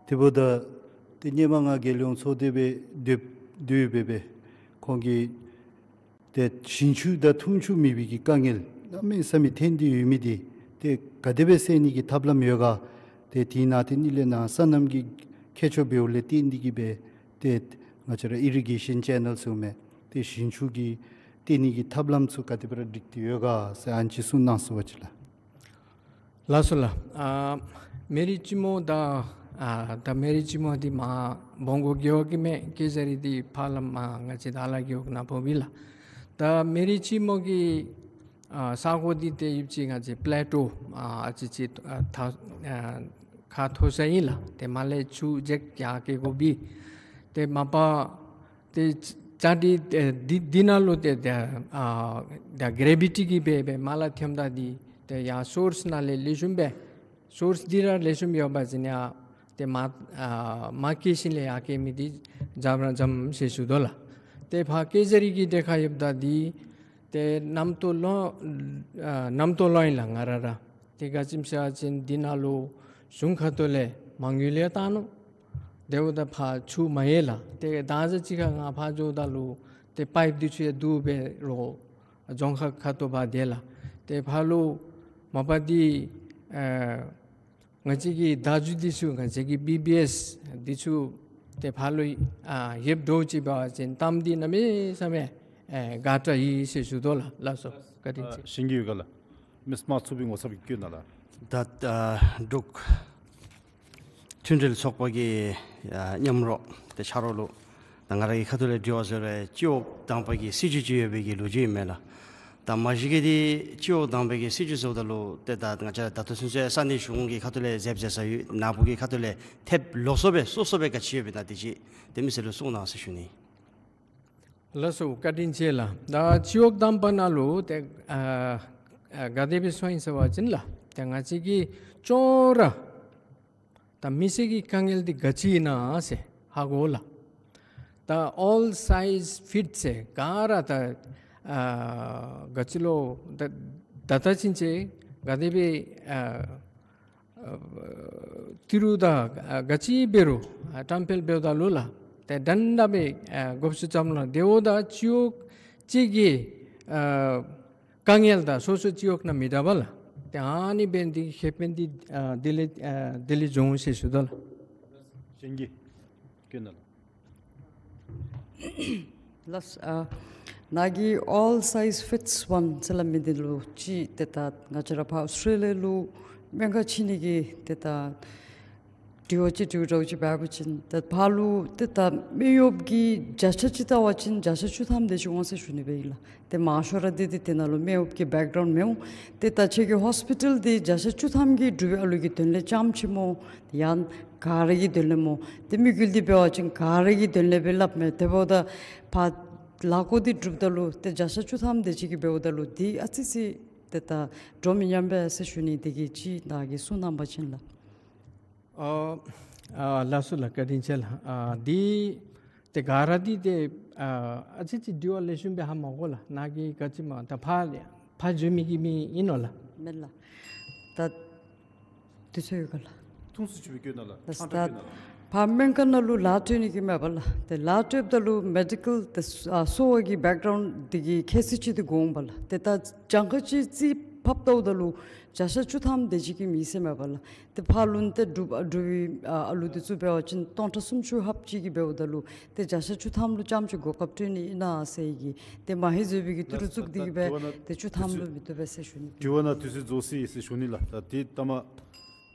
དེ་འབདཝ་ད་ཏེ་སྔོན་མ་ང་རྒྱལ་ཡོངས་ཚོགས་སྡེ་སྦེ་སྡོད་སྡོད་སྦེ་སྦེ་ཁོང་གིས་ཏེ་ཞིང་ཆུ་དང་འཐུང་ཆུ་མེད་པའི་གི་དཀའ་ངལ་གནམ་མེད་ས་མེད་ཐོན་ཏེ་ཡོད་མི་འདི་ཏེ་ག་དེ་སྦེ་སེལ་ནི་གི་ཐབས་ལམ་ཡོད་ག། ཏེ་དེ་ནང་ཏེ་ཨ་ནི་ལས་ནཱ་སོ་ནམ་གྱི་ཁྱད་ཆོས་འབདཝ་ལས་བརྟེན་ཏེ་གིས་སྦེ་ཏེ་ང་བཅས་ར་ཨི་རི་གེ་ཤཱན་ཅེ་ནཱལ་ཟེར་མི་ཏེ་ཞིང་ཆུ་གི་བཏོན་ནི་གི་ཐབས་ལམ་ཚུ་ག་དེ་སྦེ་ར་སྒྲིག་སྟེ་ཡོད་ག་ཟེར་ཨ་ནི་ཅིག་གསུང་གནང་ཟེར་བ་ཅིན་ལགས། ལགས་སོ་ལགས། ཨ་མེ་རི་རྩེ་མོ་དང་ཨ་ད་མེ་རི་རྩེ་མོ་འདི་མར་བོང་གུ་རྒེད་འོག་གི་མས། ཀེ་ཛ་རི་འདི་ཕར་ལས་མར་ང་བཅས་དར་ལ་རྒེད་འོག་ནང་ཕོགཔ་ཨིན་ལགས། ད་མེ་རི་རྩེ་མོ་གི་ཨ་ས་གོ་འདི་ཏེ་ཡོདཔ་ཅིག་ང་བཅས་པེ་ལེ་ཊོ་ཨ་ཨ་ཙི་ཅིག་ཨ་ཐ་ཨ་ཁ་མཐོ་ས་ཨིན་ལགས། ཏེ་མར་ལས་ཆུ་ལྗག་ཡར་སྐྱེ་དགོ་པས། ཏེ་མ་པ་ཏེ་ཅ་འདི་ཏེ་འདི་འདི་ནང་ལུ་ཏེ་ཏེ་ཨ་ཏེ་གྷ་རེ་བི་ཊི་གིས་སྦེ་སྦེ་མར་ལས་ཐོནམ་ད་འདི་ཏེ་ཡར་སོརསི་ནང་ལས་ལེགས་ཤོམ་སྦེ་སོརསི་འདི་ར་ལེགས་ཤོམ་ཡོད་པ་ཅིན་ཡང་ཏེ་མར་ཨ་མར་སྐྱེ་ཞིནམ་ལས་ཡར་སྐྱེ་མི་འདི་འཇམ་ར་འཇམ་ཟེར་ཞུ་དོ་ལགས། ཏེ་ཕར་ཀེ་ཛ་རི་གི་གྲལ་ཁར་ཡོདཔ་ད་འདི་ཏེ་གནམ་ཏོག་ལོ་ཨ་གནམ་ཏོག་ལོ་ཨིན་ལགས་ང་ར་ར། ཏེ་ག་ཅི་སྨོ་ཟེར་བ་ཅིན་འདི་ནང་ལུ་གཞུང་ཁ་ཐུག་ལས་མ་དངུལ་ཡང་བཏང་ནུག། དེ་འབདཝ་ད་ཕར་ཆུ་མ་ཡལ་ལགས། ཏེ་ད་ཅི་ཁ་ང་ཕར་འགྱོཝ་ད་ལུ་ཏེ་པའིཔ་འདི་ཚུ་ཡང་བསྡུ་སྦེ་རོགས་རྫོང་ཁག་ཁ་ཐུག་ཕར་དེ་ལགས། ཏེ་ཕར་ལུ་མ་པ་འདི་ ཨ་ང་བཅས་ཀྱི་བརྡ་བརྒྱུད་འདི་ཚུ་ང་བཅས་ཀྱི་བི་བི་ཨེསི་འདི་ཚུ་ཏེ་ཕར་ལུ་ཨ་ཡོདཔ་འདྲཝ་ཅིག་འབད་བ་ཅིན་གཏམ་འདི་གནམ་མེད་ས་མེད་ཨེ་དགའ་དྲགས་ཡི་ཟེར་ཞུ་དོ་ལགས། ལགས་སོ། བཀའ་དྲིན་ཆེ། ཨ་ཞུ་ནི་ཡོད་ག་ལགས། མི་དམངས་ཚོགས་པའི་ངོ་ཚབ་ཀྱིས་བཀོད་གནང་ལགས། ད་ཨ་འབྲུག་མཐུན་སྒྲིལ་ཚོགས་པ་གི་ཨ་མཉམ་རོགས་ཏེ་ཕྱག་རོགས་ལུ་ད་ང་ར་གི་ཁ་ཐུག་ལས་དྲི་བ་ཟེར་བའི་སྤྱི་འོག་དང་པ་གི་སྲིད་བྱུས་ཅིག་ཡོད་པའི་གི་ལོ་རྒྱུས་ཨིན་མས་ལགས། ད་མ་གཞི་གི་འདི་སྤྱི་འོག་དང་པའི་གི་སྲིད་བྱུས་ཟེརཝ་ད་ལུ་ཏེ་ད་ང་བཅས་ར་ད་ལྟོ་ཚུན་ཚོད་ས་གནས་གཞུང་གི་ཁ་ཐུག་ལས་མཛདཔ་མཛད་ས་ཡོད། ནཱ་བུ་གི་ཁ་ཐུག་ལས་ཐེབས་ལོགས་སུ་སྦེ་སོ་སོ་སྦེ་ག་ཅི་ཡོདཔ་ཨིན་ན་དེ་ཅིག་ཏེ་མི་སེར་ལུ་གསུང་གནང་ཟེར་ཞུ་ནི། ལགས་སོ། བཀའ་དྲིན་ཆེ་ལགས། ད་སྤྱི་འོག་དང་པ་ནང་ལུ་ཏེ་ཨ་ཨ་ག་དེ་སྦེ་སོང་ཡི་ཟེར་བ་ཅིན་ལགས། ཏེ་ང་བཅས་ཀྱི་ཅོག་ར་ད་མི་སེར་གྱི་དཀའ་ངལ་འདི་ག་ཅི་ཨིན་ན་ཟེར་ཧ་གོ་ལགས། ད་all size fits ཟེར་ག་ར་ད་ཨ་ག་ཅི་ལོ་ད་ད་ད་ཅིན་ཅིག་ག་དེ་སྦེ་ཨ་ཨ་ཏི་རུ་དང་ཨ་ག་ཅི་འབད་རུང་ཨ་བཀྲམ་སྤེལ་འབདཝ་ད་ལུ་ལགས། ཏེ་འདྲན་འདྲ་སྦེ་ཨ་དགོཔ་ཚུ་ཙམ་ལགས། དེ་འབདཝ་ད་སྤྱི་འོག་གཅིག་གི་ཨ་དཀའ་ངལ་དང་སོ་སོ་སྤྱི་འོག་ནང་མི་འདྲ་བས་ལགས། ཏེ་ཨ་ནི་འབད་ནི་འདི་ཁེ་ཕན་འདི་ཨ་དེ་ལས་ཨ་དེ་ལས་འབྱུང་ཟེར་ཞུ་དོ་ལགས། ཞུ་ནི། བཀོད་གནང་ལགས། ལགས། ཨ་ནཱ་གི་all size fits one ཟེར་སླབ་མི་འདི་ལུ་ཅིག་ཏེ་ད་ང་བཅས་ར་ཕར་ཨོསི་ཊྲེ་ལི་ཡ་ལུ་སྨན་ཁང་ཕྱེ་ནི་གི་ཏེ་ད་དྲི་བ་ཅིག་དྲིཝ་འདྲཝ་ཅིག་འབད་བ་ཅིན་ད་ཕར་ལུ་ཏེ་ད་སྨན་གཡོགཔ་གི་བརྒྱ་ཆ་ཅིག་བལྟ་བ་ཅིན་བརྒྱ་ཆ་བཅུ་ཐམ་དེ་ཅིག་འོང་ཟེར་ཞུ་ནི་སྦེ་ཨིན་ལགས། ཏེ་མང་ཤོས་ར་འདི་འདི་དེ་ནང་ལུ་སྨན་གཡོགཔ་གི་བེཀ་གརའུནཌ་མི་འོང་། ཏེ་ད་ཁྱོད་ཀྱི་ཧོསི་པི་ཊལ་འདི་བརྒྱ་ཆ་བཅུ་ཐམ་གྱིས་གྲུབ་པའི་ཨ་ལུ་གི་དོན་ལས་རྐྱངམ་ཅིག་སྨོ། ཡང་ག་ར་གི་དོན་ལས་སྨོ། ཏེ་དམིགས་ཡུལ་འདི་འབད་བ་ཅིན་ག་ར་གི་དོན་ལས་སྦེ་སླབ་མས། དེ་འབདཝ་ད་ཕར་ལཱ་བཀོད་འདི་གྲུབ་ད་ལུ་ཏེ་བརྒྱ་ཆ་བཅུ་ཐམ་དེ་ཅིག་གིས་འབདཝ་ད་ལུ་འདི་ཨ་ཙི་ཅིག་ཏེ་ད་འགྲོ་མི་ཉམས་པས་ཟེར་ཞུ་ནི། དེ་གིས་ཅིག་ནཱ་གིས་གསུང་གནང་བ་ཅིན་ལགས། ཨ་ཨ་ལགས་སོ་ལགས། བཀའ་དྲིན་ཆེ་ལགས། ཨ་འདི་ཏེ་ག་ར་འདི་ཏེ་ཨ་ཨ་ཙི་ཅིག་དྲི་བ་ལེགས་ཤོམ་སྦེ་ཧ་མ་གོ་ལགས། ནཱ་གིས་ག་ཅི་སྨོ། ད་ཕར་ཕར་འགྱོ་མི་གི་མི་ཨིན་ནོ་ལགས། མེན་ལགས། ད་དུས་ཚོད་ཡོད་ག་ལགས། ཐུང་སུ་ཅིག་སྦེ་བཀོད་གནང་ལགས། ད་ཕྲང་ཕྲང་བཀོད་གནང་ལགས། ཕར་སྨན་ཁང་ནང་ལུ་ལཱ་སྤྲོད་ནི་གི་མས་པ་ལགས། ཏེ་ལཱ་སྤྲོདཔ་ད་ལུ་མེ་ཌི་ཀལ་ཏེ་ཨ་གསོ་བ་གི་བེཀ་གརའུནཌ་འདི་གི་ཁ་གསལ་ཅིག་འདི་དགོ་འོང་པ་ལགས། ཏེ་ད་གྱངས་ཁ་ཅིག་རྩིས་ཕབ་བལྟཝ་ད་ལུ་བརྒྱ་ཆ་བཅུ་ཐམ་དེ་ཅིག་གིས་མི་ཟེར་མས་པ་ལགས། ཏེ་ཕར་ལུ་ཏེ་འབྲུག་ཨ་འབྲུག་པའི་ཨ་ཨ་ལུ་འདི་ཚུ་འབད་བ་ཅིན་སྟོང་ཕྲག་སུམ་ཅུ་ལྷགཔ་ཅིག་གིས་འབདཝ་ད་ལུ་ཏེ་བརྒྱ་ཆ་བཅུ་ཐམ་ལུ་རྐྱངམ་ཅིག་གོ་སྐབས་སྤྲོད་ནི་ཨིན་ན་ཟེར་གི་ཏེ་མ་ཧེ་བཟོད་པའི་གི་ཏི་རུ་བཙུགས་ཏེ་གིས་སྦེ་ཏེ་བཅུ་ཐམ་ལུ་མི་བཏུབ་པས་ཟེར་ཞུ་ནི། དྲི་བ་ནང་དུས་ཚོད་རྫོགས་སོ་ཡི་ཟེར་ཞུ་ནི་ལགས། ད་ཏེ་ད་མ་ཨ་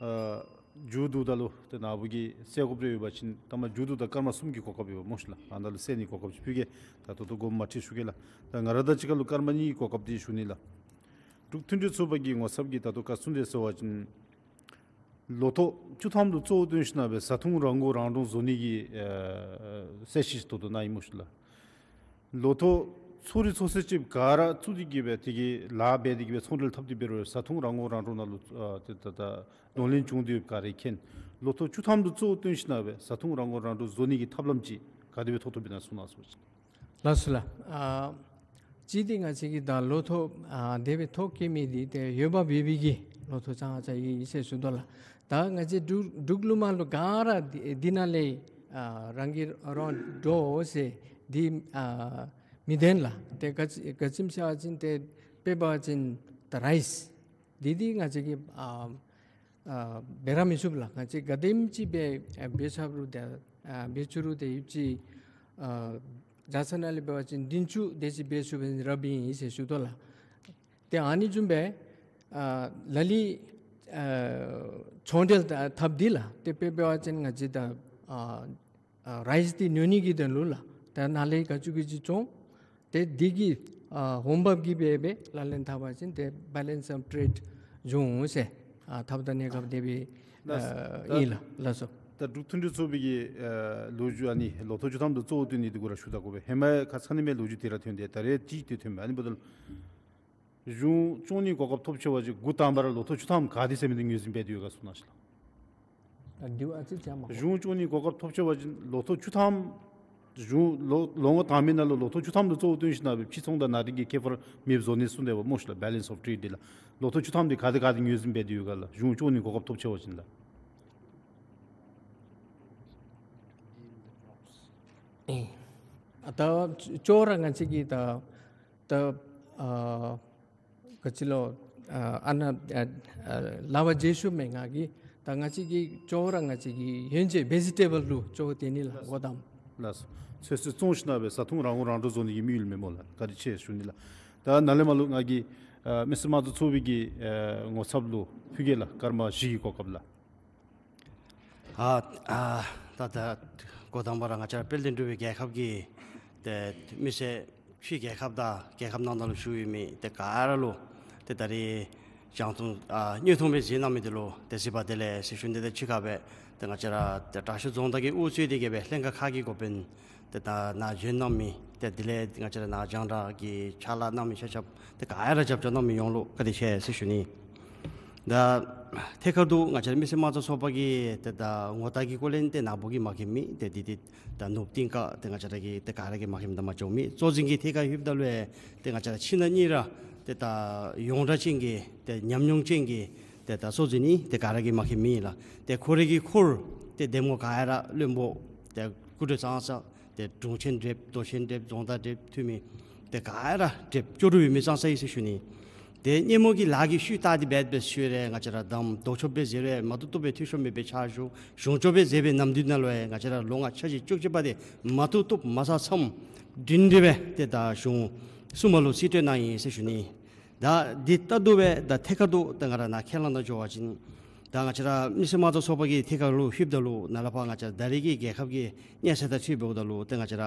མཇུག་བསྡུཝ་ད་ལུ་ཏེ་ནཱ་བུ་གིས་གསལ་དགོཔ་རེ་ཡོད་པ་ཅིན་ད་མ་མཇུག་བསྡུཝ་ད་སྐར་མ་གསུམ་གྱི་གོ་སྐབས་ཡོད་སྨོ་ཤིག་ལགས། ཨ་ནཱ་ལུ་གསལ་ནི་གོ་སྐབས་ཅིག་ཕུལ་གེ། ད་ད་ལྟོ་དགོངསམ་མ་ཁྲེལ་ཞུ་གེ་ལགས། ད་ང་ར་དང་གཅིག་ཁར་ལུ་སྐར་མ་གཉིས་ཀྱི་གོ་སྐབས་འདི་ཞུ་ནི་ལགས། འབྲུག་མཐུན་སྒྲིལ་ཚོགས་པ་གི་ངོ་ཚབ་ཀྱིས་ད་ལྟོ་བཀའ་གསུང་འདི་ཟེར་བ་ཅིན་ལོ་ཐོག་བཅུ་ཐམ་ལུ་གཙོ་བོ་བཏོན་ཞིན་ན་སྦེ་བཟའ་འཐུང་རང་མགོ་རང་འདྲོངས་བཟོ་ནི་གི་ཨ་གསལ་བཤད་ཅིག་ད་ལྟོ་གནང་ཡི་སྨོ་ཤིག་ལགས། ལོ་ཐོག་ཚོགས་རིགས་ཚོགས་ས་ཅིག་ག་ར་བཙུགས་ཏེ་གིས་སྦེ་དེ་གི་ལཱ་འབད་དེ་གིས་སྦེ་ཚོང་འབྲེལ་འཐབ་སྟེ་འབད་རུང་བཟའ་འཐུང་རང་མགོ་རང་འདྲོངས་ནང་ལུ་ཨ་ཏེ་ད་ད་གདོང་ལེན་བྱུང་སྟེ་ཡོདཔ་ག་ར་མཁྱེན། ལོ་ཐོག་བཅུ་ཐམ་ལུ་གཙོ་བོ་བཏོན་ཞིན་ན་སྦེ་བཟའ་འཐུང་རང་མགོ་རང་འདྲོངས་བཟོ་ནི་གི་ཐབས་ལམ་ཅིག་ག་དེ་སྦེ་ཐོབ་ཐོབཔ་ཨིན་ན་གསུང་གནང་ཟེར་བ་ཅིན། ལགས་སོ་ལགས། ཨ་གཅིག་འདི་ང་བཅས་ཀྱིས་ད་ལོ་ཐོག་ཨ་དེ་སྦེ་ཐོ་བཀོད་མི་འདི་ཏེ་འོས་འབབ་ཡོད་པའི་གི་ལོ་ཐོག་ཙང་ཙང་ཡོད་ཟེར་ཞུ་དོ་ལགས། ད་ང་བཅས་འབྲུག་འབྲུག་ལུ་མ་ལུ་ག་ར་འདི་འདི་ནང་ལས་ཨ་རང་གིས་རང་འདྲོངས་ཟེར་འདི་ཨ་མི་བདེན་ལགས། ཏེ་ག་ཅི་ག་ཅི་སྨོ་ཟེར་བ་ཅིན་ཏེ་དཔེ་འབད་བ་ཅིན་ད་རའིསི་འདི་འདི་ང་བཅས་ཀྱིས་ཨ་ཨ་འབད་ར་མི་ཚུགས་ལགས། ང་བཅས་ག་དེམ་ཅིག་སྦེ་ཨ་འབད་ཚར་རུང་ཏེ་ཨ་འབད་ཚུགས་རུང་ཏེ་ཡོད་ཅིག་ཨ་བརྒྱ་ཆ་ནང་ལས་འབད་བ་ཅིན་བདུན་ཅུ་དེ་ཅིག་འབད་ཚུགས་པའི་རབ་ཨིན་ཟེར་ཞུ་དོ་ལགས། ཏེ་ཨ་ནི་བཟུམ་སྦེ་ཨ་ལ་ལུ་ཨ་ཚོང་འབྲེལ་འཐབ་འདི་ལགས། ཏེ་དཔེ་འབད་བ་ཅིན་ང་བཅས་ད་ཨ་ཨ་རའིསི་འདི་ཉོ་ནི་གི་དོན་ལུ་ལགས། ཏེ་ནཱ་ལས་ག་ཅི་གི་ཅིག་བཙོང་། ཏེ་འདི་གིས་ཨ་འོང་འབབ་ཀྱི་སྦེ་སྦེ་ལག་ལེན་འཐབ་པ་ཅིན་ཏེ་བེ་ལེནསི་ཨོཕ་ཊེཌ་འབྱུང་འོང་ཟེར་ཨ་ཐབས་དང་གནས་སྐབས་དེ་སྦེ་ལགས། ཨ་ད་ཨིན་ལགས། ལགས་སོ། ད་འབྲུག་མཐུན་སྒྲིལ་ཚོགས་པའི་གི་ཨ་ལོ་རྒྱུས་ཨ་ནི་ལོ་ཐོག་བཅུ་ཐམ་དུ་གཙོ་བོ་བཏོན་ནི་འདི་གུ་ར་ཞུ་ད་དགོ་པས། ཧེ་མ་ཁ་ཙ་ཁ་ཉིནམ་ལོ་རྒྱུས་དེ་ར་ཐོན་ཏེ་ད་རེས་ཅིག་ཏེ་ཐོནམ་མས། ཨ་ནི་འབདཝ་ད་ལུ་གཞུང་སྐྱོང་ནི་གོ་སྐབས་ཐོབ་ཚར་བ་ཅིན་འགོ་དང་པ་ར་ལོ་ཐོག་བཅུ་ཐམ་ག་དེ་ཟེར་མི་འདི་ངོས་འཛིན་འབད་དེ་ཡོད་ག་གསུང་གནང་ཤིག་ལགས། ད་འདི་བ་ཨ་ཙི་ཙམ་མ་གཞུང་སྐྱོང་ནི་གོ་སྐབས་ཐོབ་ཚར་བ་ཅིན་ལོ་ཐོག་བཅུ་ཐམ་གཞུང་ལོ་ལོ་ངོ་དང་པའི་ནང་ལུ་ལོ་ཐོག་བཅུ་ཐམ་དུ་གཙོ་བོ་བཏོན་ཞིན་ན་སྦེ་ཕྱི་ཚོང་དང་ནང་འདྲེན་གྱི་ཁྱད་པར་མེདཔ་བཟོ་ནི་གསུངས་ཏེ་འབདཝ་སྨོ་ཤིག་ལགས། བེ་ལེནསི་ཨོཕ་ཊེཌ་འདི་ལགས། ལོ་ཐོག་བཅུ་ཐམ་འདི་ག་དེ་ག་དེ་ངོས་འཛིན་འབད་དེ་ཡོད་ག་ལགས། གཞུང་སྐྱོང་ནི་གོ་སྐབས་ཐོབ་ཚར་བ་ཅིན་ལགས། ཨེ་ཨ་ད་ཅོག་ར་ང་བཅས་ཀྱིས་ད་ད་ཨ་ ག་ཅི་ལོ། ཨ་ཨ་ནཱ་ཨ་ཨ་ལགཔ་རྗེས་ཤུལ་མེན། ང་གིས་ད་ང་བཅས་ཀྱིས་ཅོག་ར་ང་བཅས་ཀྱི་ཡོན་ཆབ་བེ་ཇི་ཊེ་བཱལ་ལུ་ཅོག་དེ་ནི་ལགས་སྒོ་དམ། ལགས་སོ། ཚོད་བསྲེ་བཙོང་ཞིནམ་སྦེ་བཟའ་འཐུང་རང་ངོ་རང་འདྲོངས་བཟོ་ནི་གི་དམིགས་ཡུལ་མེན་སྨོ་ལགས། བཀའ་དྲིན་ཆེ་ཞུ་ནི་ལགས། ད་ནཱ་ལས་མར་ལུ་ང་གིས་ཨ་མི་སེར་དམངས་གཙོ་ཚོགས་པའི་གི་ཨ་ངོ་ཚབ་ལུ་ཕུལ་གེ་ལགས། སྐར་མ་བཞི་གི་གོ་སྐབས་ལགས། ཨ་ཨ་ད་ད་སྒོ་དམ་པ་ར་ང་བཅས་ར་དཔལ་ལྡན་འབྲུག་པའི་རྒྱལ་ཁབ་ཀྱི་ཏེ་མི་སེར་ཕྱི་རྒྱལ་ཁབ་དང་རྒྱལ་ཁབ་ནང་ན་ལུ་བཞུགས་ཡོད་མི་ཏེ་ག་ར་ལུ་ཏེ་ད་རིས་རྒྱང་མཐོང་ཨ་དངོས་མཐོང་སྦེ་གཟིགས་གནང་མི་འདི་ལུ་ཏེ་གཟིགས་པ་བདེ་ལེགས་ཟེར་ཞུ་ནི། ཏེ་གཅིག་ཁར་སྦེ་ཏེ་ང་བཅས་ར་ཏེ་དྲག་ཤོས་རྫོང་བདག་གིས་དབུ་གཙོས་ཏེ་གི་སྦེ་ལྷན་ཁག་ཁག་གི་འགོ་དཔོན་ཏེ་ད་ནཱ་བྱོན་གནང་མི་ཏེ་དེ་ལས་ང་བཅས་ར་ནཱ་རྒྱང་བསྒྲགས་ཀྱི་ཕྱག་ལཱ་གནང་མི་ཆ་ཁྱབ་ཏེ་ག་ར་རྒྱབ་སྐྱོར་གནང་མི་ཡོངས་ལུ་བཀའ་དྲིན་ཆེ་ཟེར་ཞུ་ནི། ད་ཐད་ཀར་དུ་ང་བཅས་ར་མི་སེར་དམངས་གཙོ་ཚོགས་པ་གི་ཏེ་ད་ངོ་རྟགས་ཀྱི་སྐོར་ལས་ཏེ་ནཱ་བུ་གིས་མ་མཁྱེན་མི་ཏེ་འདི་ཏེ་ད་ནུབ་གཏིང་ཁ་ཏེ་ང་བཅས་ར་གི་ཏེ་ག་ར་གིས་མ་མཁྱེནམ་ད་མ་བྱུང་མི། གཙོ་འཛིན་གྱི་ཐད་ཁར་ལྷོདཔ་ད་ལུ་ཡང་ཏེ་ང་བཅས་ར་ཕྱི་ནང་གཉིས་ར་ཏེ་ད་ཡོངས་གྲགས་ཅན་གྱི་ཏེ་ཉམས་མྱོང་ཅན་གྱི་ཏེ་ད་གཙོ་འཛིན་ནི་ཏེ་ག་ར་གིས་མ་མཁྱེན་མི་ལགས། ཏེ་ཁོ་རའི་གི་འཁོར་ཏེ་འདེམས་ངོ་ག་ར་བློན་པོ་ཏེ་སྐུ་མགྲོན་ཚང་ཚང་ཏེ་དྲུང་ཆེན་འདེམས་མདོ་ཆེན་འདེམས་རྫོང་བདག་འདེམས་འཐུས་མི་ཏེ་ག་ར་འདེམས་ལྕོགས་གྲུབ་ཡོད་མི་ཙང་ཙ་ཨིན་ཟེར་ཞུ་ནི། ཏེ་སྔོན་མ་གི་ལཱ་གི་ཤུལ་བལྟ་སྟེ་འབད་འབད་ཞུ་རུང་ང་བཅས་ར་དམ་ལྡོག་ཕྱོགས་སྦེ་ཟེར་རུང་མ་བཏུབ་བཏུབ་སྦེ་འཐུས་ཤོར་མེད་པའི་ཕྱག་ཞུ། གཞུང་སྐྱོང་སྦེ་མཛད་པའི་ནམ་དུས་ནང་ལུ་ཡང་ང་བཅས་ར་ལོ་ལྔ་འཆར་གཞི་བཅུ་གཅིག་པ་འདི་མ་བཏུབ་བཏུབ་མ་ཚར་མཚམས་སྒྲིང་སྒྲི་སྦེ་ཏེ་ད་གཞུང་སྲུང་མ་ལུ་རྩིས་སྤྲོད་གནང་ཡི་ཟེར་ཞུ་ནི། ད་འདི་ལྟར་དུ་སྦེ་ད་ཐད་ཀར་དུ་ད་ང་ར་ནཱ་ཁས་བླངས་ད་འགྱོ་བ་ཅིན་ད་ང་བཅས་ར་མི་སེར་དམངས་གཙོ་ཚོགས་པ་གི་ཐད་ཁར་ལུ་ལྷོདཔ་ད་ལུ་ནཱ་ལས་ཕར་ང་བཅས་ར་ད་རིས་ཀྱི་རྒྱལ་ཁབ་ཀྱི་གནས་ཚད་དང་འཁྲིལཝ་ད་ལུ་ཏེ་ང་བཅས་ར་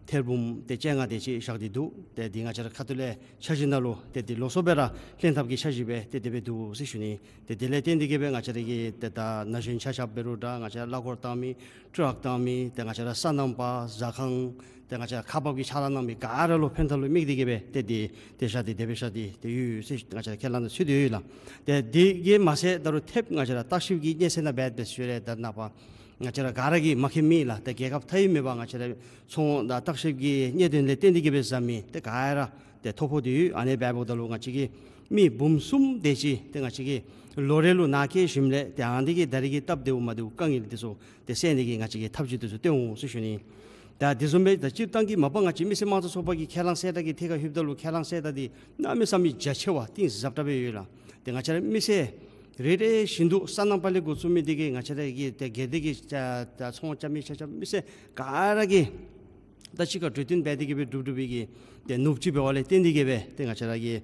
ཐེར་འབུམ་ཏེ་བཅོ་ལྔ་དེ་ཅིག་བཞག་སྟེ་འདུག། ཏེ་འདི་ང་བཅས་ར་ཁ་ཐུག་ལས་འཆར་གཞི་ནང་ལུ་ཏེ་འདི་ལོགས་སུ་སྦེ་ར་ལྷན་ཐབས་ཀྱི་འཆར་གཞི་སྦེ་ཏེ་དེ་སྦེ་འདུག་ཟེར་ཞུ་ནི། ཏེ་དེ་ལས་བརྟེན་ཏེ་གི་སྦེ་ང་བཅས་ར་གི་ཏེ་ད་ན་གཞོན་ཆ་ཁྱབ་འབད་རུང་འདྲ་ང་བཅས་ར་གླ་འཁོར་བཏང་མི་ཊཱག་བཏང་མི་ཏེ་ང་བཅས་ར་སོ་ནམ་པ་ཟ་ཁང་ཏེ་ང་བཅས་ར་ཁག་འབག་གི་ཕྱག་ལཱ་གནང་མི་ག་ར་ལུ་ཕན་ཐབས་ལུ་དམིགས་ཏེ་གི་སྦེ་ཏེ་འདི་ཏེ་བཞག་སྟེ་དེ་སྦེ་བཞག་སྟེ་ཏེ་ཡོད་ཟེར་ང་བཅས་ར་ཁས་བླངས་ནང་ཚུད་དེ་ཡོད་ལགས། ཏེ་འདི་གིས་མ་ཚད་ད་རུང་ཐེབས་ང་བཅས་ར་བརྟག་ཞིབ་ཀྱི་གནས་ཚད་ནང་འབད་འབད་ཞུ་རུང་ད་ནཱ་ཕར་ང་བཅས་ར་ག་ར་གིས་མ་མཁྱེན་མི་ལགས། ཏེ་རྒྱལ་ཁབ་མཐའ་དབུས་མེད་པར་ང་བཅས་ར་ཚོང་དང་བརྟག་ཞིབ་ཀྱི་གནད་དོན་ལས་བརྟེན་ཏེ་གི་སྦེ་བཟའ་མི་ཏེ་ག་ར་ཏེ་ཐོ་ཕོག་སྟེ་ཡོད། ཨ་ནི་འབདཝ་ད་ལུ་ང་བཅས་ཀྱི་མི་འབུམ་གསུམ་དེ་ཅིག་ཏེ་ང་བཅས་ཀྱིས་ལོ་རེ་ལུ་ནཱ་བསྐྱལ་ཞིནམ་ལས་ཏེ་ཨ་ནི་གི་ད་རིས་ཀྱི་སྟབས་བདེཝ་མ་བདེཝ་དཀའ་ངལ་འདི་ཚུ་ཏེ་སེལ་ནི་གི་ང་བཅས་ཀྱིས་ཐབས་ཇུས་འདི་ཚུ་སྟོན་འོང་ཟེར་ཞུ་ནི། ད་དེ་བཟུམ་སྦེ་ད་སྤྱིར་བཏང་གི་མ་པ་ང་བཅས་མི་སེར་དམངས་གཙོ་ཚོགས་པ་གི་ཁས་བླངས་གསལ་བསྒྲགས་ཀྱི་ཐད་ཁར་ལྷོདཔ་ད་ལུ་ཁས་བླངས་གསལ་བསྒྲགས་འདི་གནམ་མེད་ས་མེད་རྒྱ་ཆེ་བ་གཏིང་ཟབ་དྲགས་སྦེ་ཡོད་ལགས། ཏེ་ང་བཅས་ར་མི་སེར་རེ་རེ་བཞིན་དུ་སོ་ནམ་པ་ལས་འགོ་བཙུགས་མི་འདི་གིས་ང་བཅས་ར་གི་ཏེ་སྒེར་སྡེ་གི་ཏེ་ཚོང་རྐྱབ་མི་ཆ་ཁྱབ་མི་སེར་ག་ར་གིས་ད་གཅིག་ཁར་གྲོས་བསྟུན་འབད་དེ་གི་སྦེ་སྒྲུབ་སྒྲུབ་པའི་གི་ཏེ་ནུབ་ཅིག་འབད་བ་ལས་བརྟེན་ཏེ་གི་སྦེ་ཏེ་ང་བཅས་ར་གི་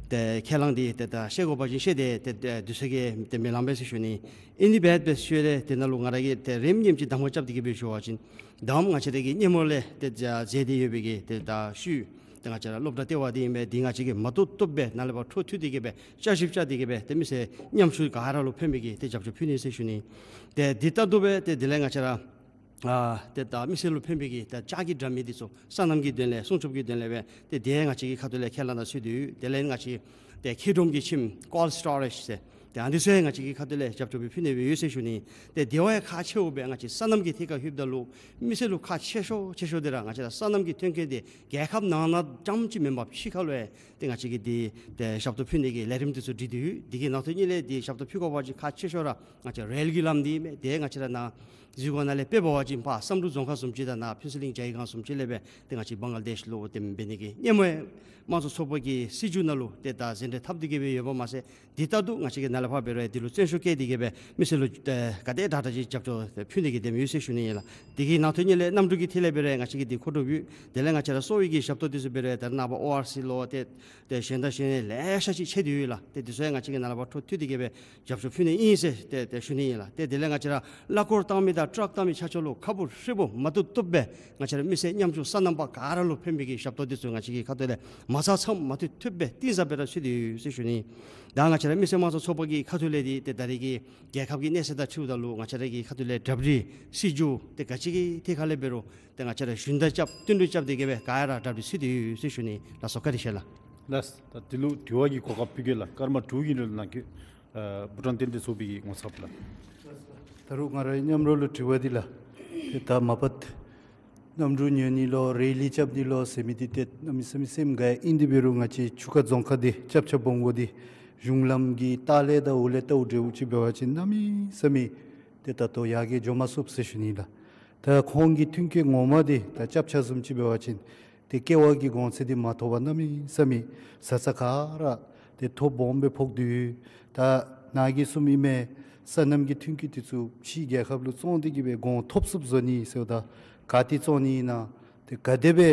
ཏེ་ཁས་བླངས་འདི་ཏེ་ད་བཤད་དགོ་པ་ཅིན་བཤད་དེ་ཏེ་དུས་ཚོད་ཀྱིས་ཏེ་མི་ལང་པས་ཟེར་ཞུ་ནི། ཨིན་ཏེ་འབད་འབད་ཞུ་རུང་ཏེ་ནཱ་ལུ་ང་ར་གིས་ཏེ་རིམ་གྱིས་གདམ་ཁ་རྐྱབ་སྟེ་གི་སྦེ་ཞུ་བ་ཅིན་དམ་ང་བཅས་ར་གི་སྔོན་མ་ལས་ཏེ་མཛད་དེ་ཡོད་པའི་གི་ཏེ་ད་ཤུལ་ཏེ་ང་བཅས་ར་སློབ་གྲྭ་ལྟེ་བ་འདི་ཨིན་པས། འདི་ང་བཅས་ཀྱིས་མ་བཏུབ་བཏུབ་སྦེ་ནཱ་ལས་ཕར་འཕྲོ་མཐུད་དེ་གི་སྦེ་བསྐྱར་ཞིབ་རྐྱབ་སྟེ་གི་སྦེ་ཏེ་མི་སེར་ཉམ་ཆུང་ག་ར་ལུ་ཕན་པའི་གི་ཏེ་རྒྱབ་སྐྱོར་ཕུལ་ནི་ཟེར་ཞུ་ནི། ཏེ་འདི་ལྟར་དུ་སྦེ་ཏེ་དེ་ལས་ང་བཅས་ར་ཨ་ཏེ་ད་མི་སེར་ལུ་ཕན་པའི་གི་ད་ལྕགས་ཀྱི་དྲ་མིག་འདི་ཚུ་སོ་ནམ་གྱི་དོན་ལས་སྲུང་སྐྱོབ་ཀྱི་དོན་ལས་སྦེ་ཏེ་དེ་ཡང་ང་བཅས་ཀྱི་ཁ་ཐུག་ལས་ཁས་བླངས་ནང་ཚུད་དེ་ཡོད། དེ་ལས་ང་བཅས་ཏེ་འཁྱགས་སྒྲོམ་གྱི་ཁྱིམ་cold storage ཟེར་ཏེ་ཨ་ནི་ཚུ་ཡང་ང་བཅས་ཀྱི་ཁ་ཐུག་ལས་རྒྱབ་སྐྱོར་སྦེ་ཕུལ་ནི་སྦེ་ཡོད་ཟེར་ཞུ་ནི། ཏེ་དེ་བ་ཡང་ཁག་ཆེཝ་སྦེ་ང་བཅས་སོ་ནམ་གྱི་ཐད་ཁར་ལྷོདཔ་ད་ལུ་མི་སེར་ལུ་ཁག་ཆེ་ཤོས་ཆེ་ཤོས་འདི་ར་ང་བཅས་ར་སོ་ནམ་གྱི་ཐོན་སྐྱེད་འདི་རྒྱལ་ཁབ་ནང་ན་རྐྱངམ་ཅིག་མེན་པར་ཕྱི་ཁ་ལུ་ཡང་ཏེ་ང་བཅས་ཀྱིས་འདི་ཏེ་ཞབས་ཏོག་ཕུལ་ནི་གི་ལས་རིམ་འདི་ཚུ་སྒྲིག་སྟེ་ཡོད། འདི་གི་ནང་དོན་གཉིས་ལས་འདི་ཞབས་ཏོག་ཕུལ་དགོ་པ་ཅིན་ཁག་ཆེ་ཤོས་ར་ང་བཅས་རེལ་གྱི་ལམ་འདི་མས། ཏེ་ང་བཅས་ར་ནཱ་གཟིགས་དགོ་ནཱ་ལས་དཔེ་འབད་བ་ཅིན་ཕར་བསམ་གྲུབ་རྫོང་ཁག་བཟུམ་ཅིག་དང་ནཱ་ཕུན་ཚོགས་གླིང་ཇའི་སྒང་བཟུམ་ཅིག་ལས་སྦེ་ཏེ་ང་བཅས་བང་ལ་དེཤ་ལུ་ཏེ་འབད་ནི་གི་སྔོན་མ་དམངས་གཙོ་ཚོགས་པ་གི་སྲིད་བྱུས་ནང་ལུ་ཏེ་ད་ཟིན་བྲིས་བཏབ་སྟེ་གི་སྦེ་ཡོདཔ་མ་ཚད་འདི་ལྟར་དུ་ང་བཅས་ཀྱིས་ནཱ་ལས་ཕར་འབད་རུང་འདི་ལུ་བརྩོན་ཤུགས་བསྐྱེད་དེ་གི་སྦེ་མི་སེར་ལུ་ཏེ་ག་དེ་དྲག་དྲག་ཅིག་རྒྱབ་སྐྱོར་ཏེ་ཕུལ་ནི་གི་འདེམས་ཡོད་ཟེར་ཞུ་ནི་ཨིན་ལགས། འདི་གི་ནང་དོན་གཉིས་ལས་གནམ་གྲུ་གི་ཐད་ལས་འབད་རུང་ང་བཅས་ཀྱིས་འདི་མཁོ་སྒྲུབ་ཡོད། དེ་ལས་ང་བཅས་ར་གསོ་བའི་གི་ཞབས་ཏོག་འདི་ཚུ་འབད་རུང་ད་རེས་ནངས་པ་ཨོ་ཨར་སི་ལོ་ཏེ་ཏེ་གཞན་དང་གཞན་ལེ་ཤ་ཅིག་ཆད་དེ་ཡོད་ལགས། ཏེ་འདི་ཚུ་ཡང་ང་བཅས་ཀྱིས་ནཱ་ལས་ཕར་འཕྲོ་མཐུད་དེ་གི་སྦེ་རྒྱབ་སྐྱོར་ཕུལ་ནི་ཨིན་ཟེར་ཏེ་ཏེ་ཞུ་ནི་ཨིན་ལགས། ཏེ་དེ་ལས་ང་བཅས་ར་གླ་འཁོར་བཏང་མི་དང་ཊཱག་བཏང་མི་ཆ་ཁྱབ་ལུ་ཁ་འབུབ་ཧྲིལ་བུབ་མ་བཏུབ་བཏུབ་སྦེ་ང་བཅས་ར་མི་སེར་ཉམ་ཆུང་སོ་ནམ་པ་ག་ར་ལུ་ཕན་པའི་གི་ཞབས་ཏོག་འདི་ཚུ་ང་བཅས་ཀྱི་ཁ་ཐུག་ལས་མ་ཚར་མཚམས་མ་བཏུབ་བཏུབ་སྦེ་གཏིང་ཟབ་སྦེ་ར་ཚུད་དེ་ཡོད་ཟེར་ཞུ་ནི། ད་ང་བཅས་ར་མི་སེར་དམངས་གཙོ་ཚོགས་པ་གི་ཁ་ཐུག་ལས་འདི་ཏེ་ད་རེས་ཀྱི་རྒྱལ་ཁབ་ཀྱི་གནས་ཚད་དང་འཁྲིལཝ་ད་ལུ་ང་བཅས་ར་གི་ཁ་ཐུག་ལས་གྲ་སྒྲིག་སྲིད་བྱུས་ཏེ་ག་ཅི་གི་ཐད་ཁ་ལས་འབད་རུང་ཏེ་ང་བཅས་ར་ཞུན་དག་རྐྱབ་བསྟུན་གྲོས་རྐྱབ་སྟེ་གི་སྦེ་ག་ར་གྲ་སྒྲིག་ཚུད་དེ་ཡོད་ཟེར་ཞུ་ནི་ལགས་སོ། བཀའ་དྲིན་ཆེ་ལགས། ལགས། ད་འདི་ལུ་དྲི་བ་གི་གོ་སྐབས་ཕུལ་གེ་ལགས། སྐར་མ་དྲུག་གི་རིང་ལུ་གནང་གེ། ཨ་བྷུ་ཊཱན་བསྟན་འཛིན་ཚོགས་པའི་གི་ངོ་ཚབ་ལགས། ད་རུང་ང་རའི་མཉམ་རོགས་ལུ་དྲི་བ་འདི་ལགས། ཏེ་ད་མ་པ་གནམ་གྲུ་ཉོ་ནི་ལོ་རེ་ལི་རྐྱབ་ནི་ལོ་ཟེར་མི་འདི་ཏེ་གནམ་མེད་ས་མེད་སེམས་དགའ་ཡི། ཨིན་དེ་འབད་རུང་ང་བཅས་ཆུ་ཁ་རྫོང་ཁག་འདི་སྐྱབས་ཆ་སྦོམ་འགོ་འདི་གཞུང་ལམ་གྱི་ལྟག་ལས་དང་འོག་ལས་ལྟཝ་འདྲཝ་ཅིག་འབད་བ་ཅིན་གནམ་མེད་ས་མེད་ཏེ་ད་ལྟོ་ཡར་རྒྱས་འགྱོ་མ་ཚུགས་ཟེར་ཞུ་ནི་ལགས། ད་ཁོང་གི་མཐུན་རྐྱེན་ངོ་མ་འདི་ད་སྐྱབས་ཆ་བཟུམ་ཅིག་འབད་བ་ཅིན་ཏེ་ཀེ་ཝ་གི་གོང་ཚད་འདི་མ་ཐོབ་པར་གནམ་མེད་ས་མེད་བཟའ་ཚང་ག་ར་ ཏེ་ཐོ་སྦོམ་སྦེ་ཕོག་སྟེ་ཡོད། ད་ནཱ་གིས་གསུངམ་ཨིན་མས། སོ་ནམ་གྱི་ཐོན་སྐྱེད་འདི་ཚུ་ཕྱིའི་རྒྱལ་ཁབ་ལུ་བཙོང་སྟེ་གི་སྦེ་གོང་ཐོབ་ཚུགསཔ་བཟོ་ནི་ཟེརཝ་ད་ག་ཏེ་བཙོང་ནི་ཨིན་ན། ཏེ་ག་དེ་སྦེ་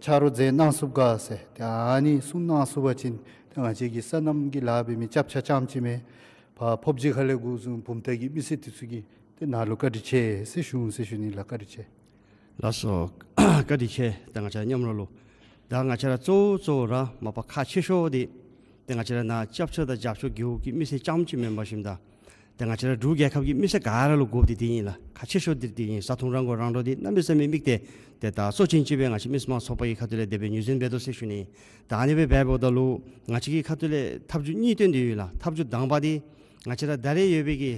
ཆ་རོགས་མཛད་གནང་ཚུགསཔ་ག་ཟེར། ཏེ་ཨ་ནི་གསུང་གནང་ཚུགས་པ་ཅིན་ཏེ་ང་བཅས་ཀྱི་སོ་ནམ་གྱི་ལཱ་འབད་མི་སྐྱབས་ཆ་རྐྱངམ་ཅིག་མེན། ཕར་ཕོབ་སྦྱིས་ཁ་ལས་འགོ་བཟུང་བུམ་ཐང་གི་མི་སེར་འདི་ཚུ་གིས་ཏེ་ནཱ་ལུ་བཀའ་དྲིན་ཆེ་ཟེར་ཞུ་ཟེར་ཞུ་ནི་ལགས། བཀའ་དྲིན་ཆེ། ལགས་སོ། བཀའ་དྲིན་ཆེ། ད་ང་བཅས་མཉམ་རོགས་ལུ། ད་ང་བཅས་ར་གཙོ་བོ་གཙོ་བོ་ར་མ་པ་ཁག་ཆེ་ཤོས་འདི་ཏེ་ང་བཅས་ར་ནཱ་སྐྱབས་ཆ་དང་རྒྱབ་སྐྱོར་དགེ་འོག་གི་མི་སེར་རྐྱངམ་ཅིག་མེན་པར་ཞིནམ་ད་ཏེ་ང་བཅས་ར་འབྲུག་རྒྱལ་ཁབ་ཀྱི་མི་སེར་ག་ར་ལུ་དགོཔ་འདི་འདི་ཨིན་ལགས། ཁག་ཆེ་ཤོས་འདི་འདི་ཨིན། བཟའ་འཐུང་རང་མགོ་རང་འདྲོངས་འདི་གནམ་མེད་ས་མེད་དམིགས་ཏེ་ཏེ་ད་གཙོ་ཅན་ཅིག་སྦེ་ང་བཅས་མི་སེར་དམངས་གཙོ་ཚོགས་པ་གི་ཁ་ཐུག་ལས་དེ་སྦེ་ངོས་འཛིན་འབད་དོ་ཟེར་ཞུ་ནི། ད་ཨ་ནི་སྦེ་འབདཝ་ད་ལུ་ང་བཅས་ཀྱི་ཁ་ཐུག་ལས་ཐབས་བྱུས་གཉིས་བཏོན་ཏེ་ཡོད་ལགས། ཐབས་བྱུས་དང་པ་འདི་ང་བཅས་ར་ད་རེས་ཡོད་པའི་གི་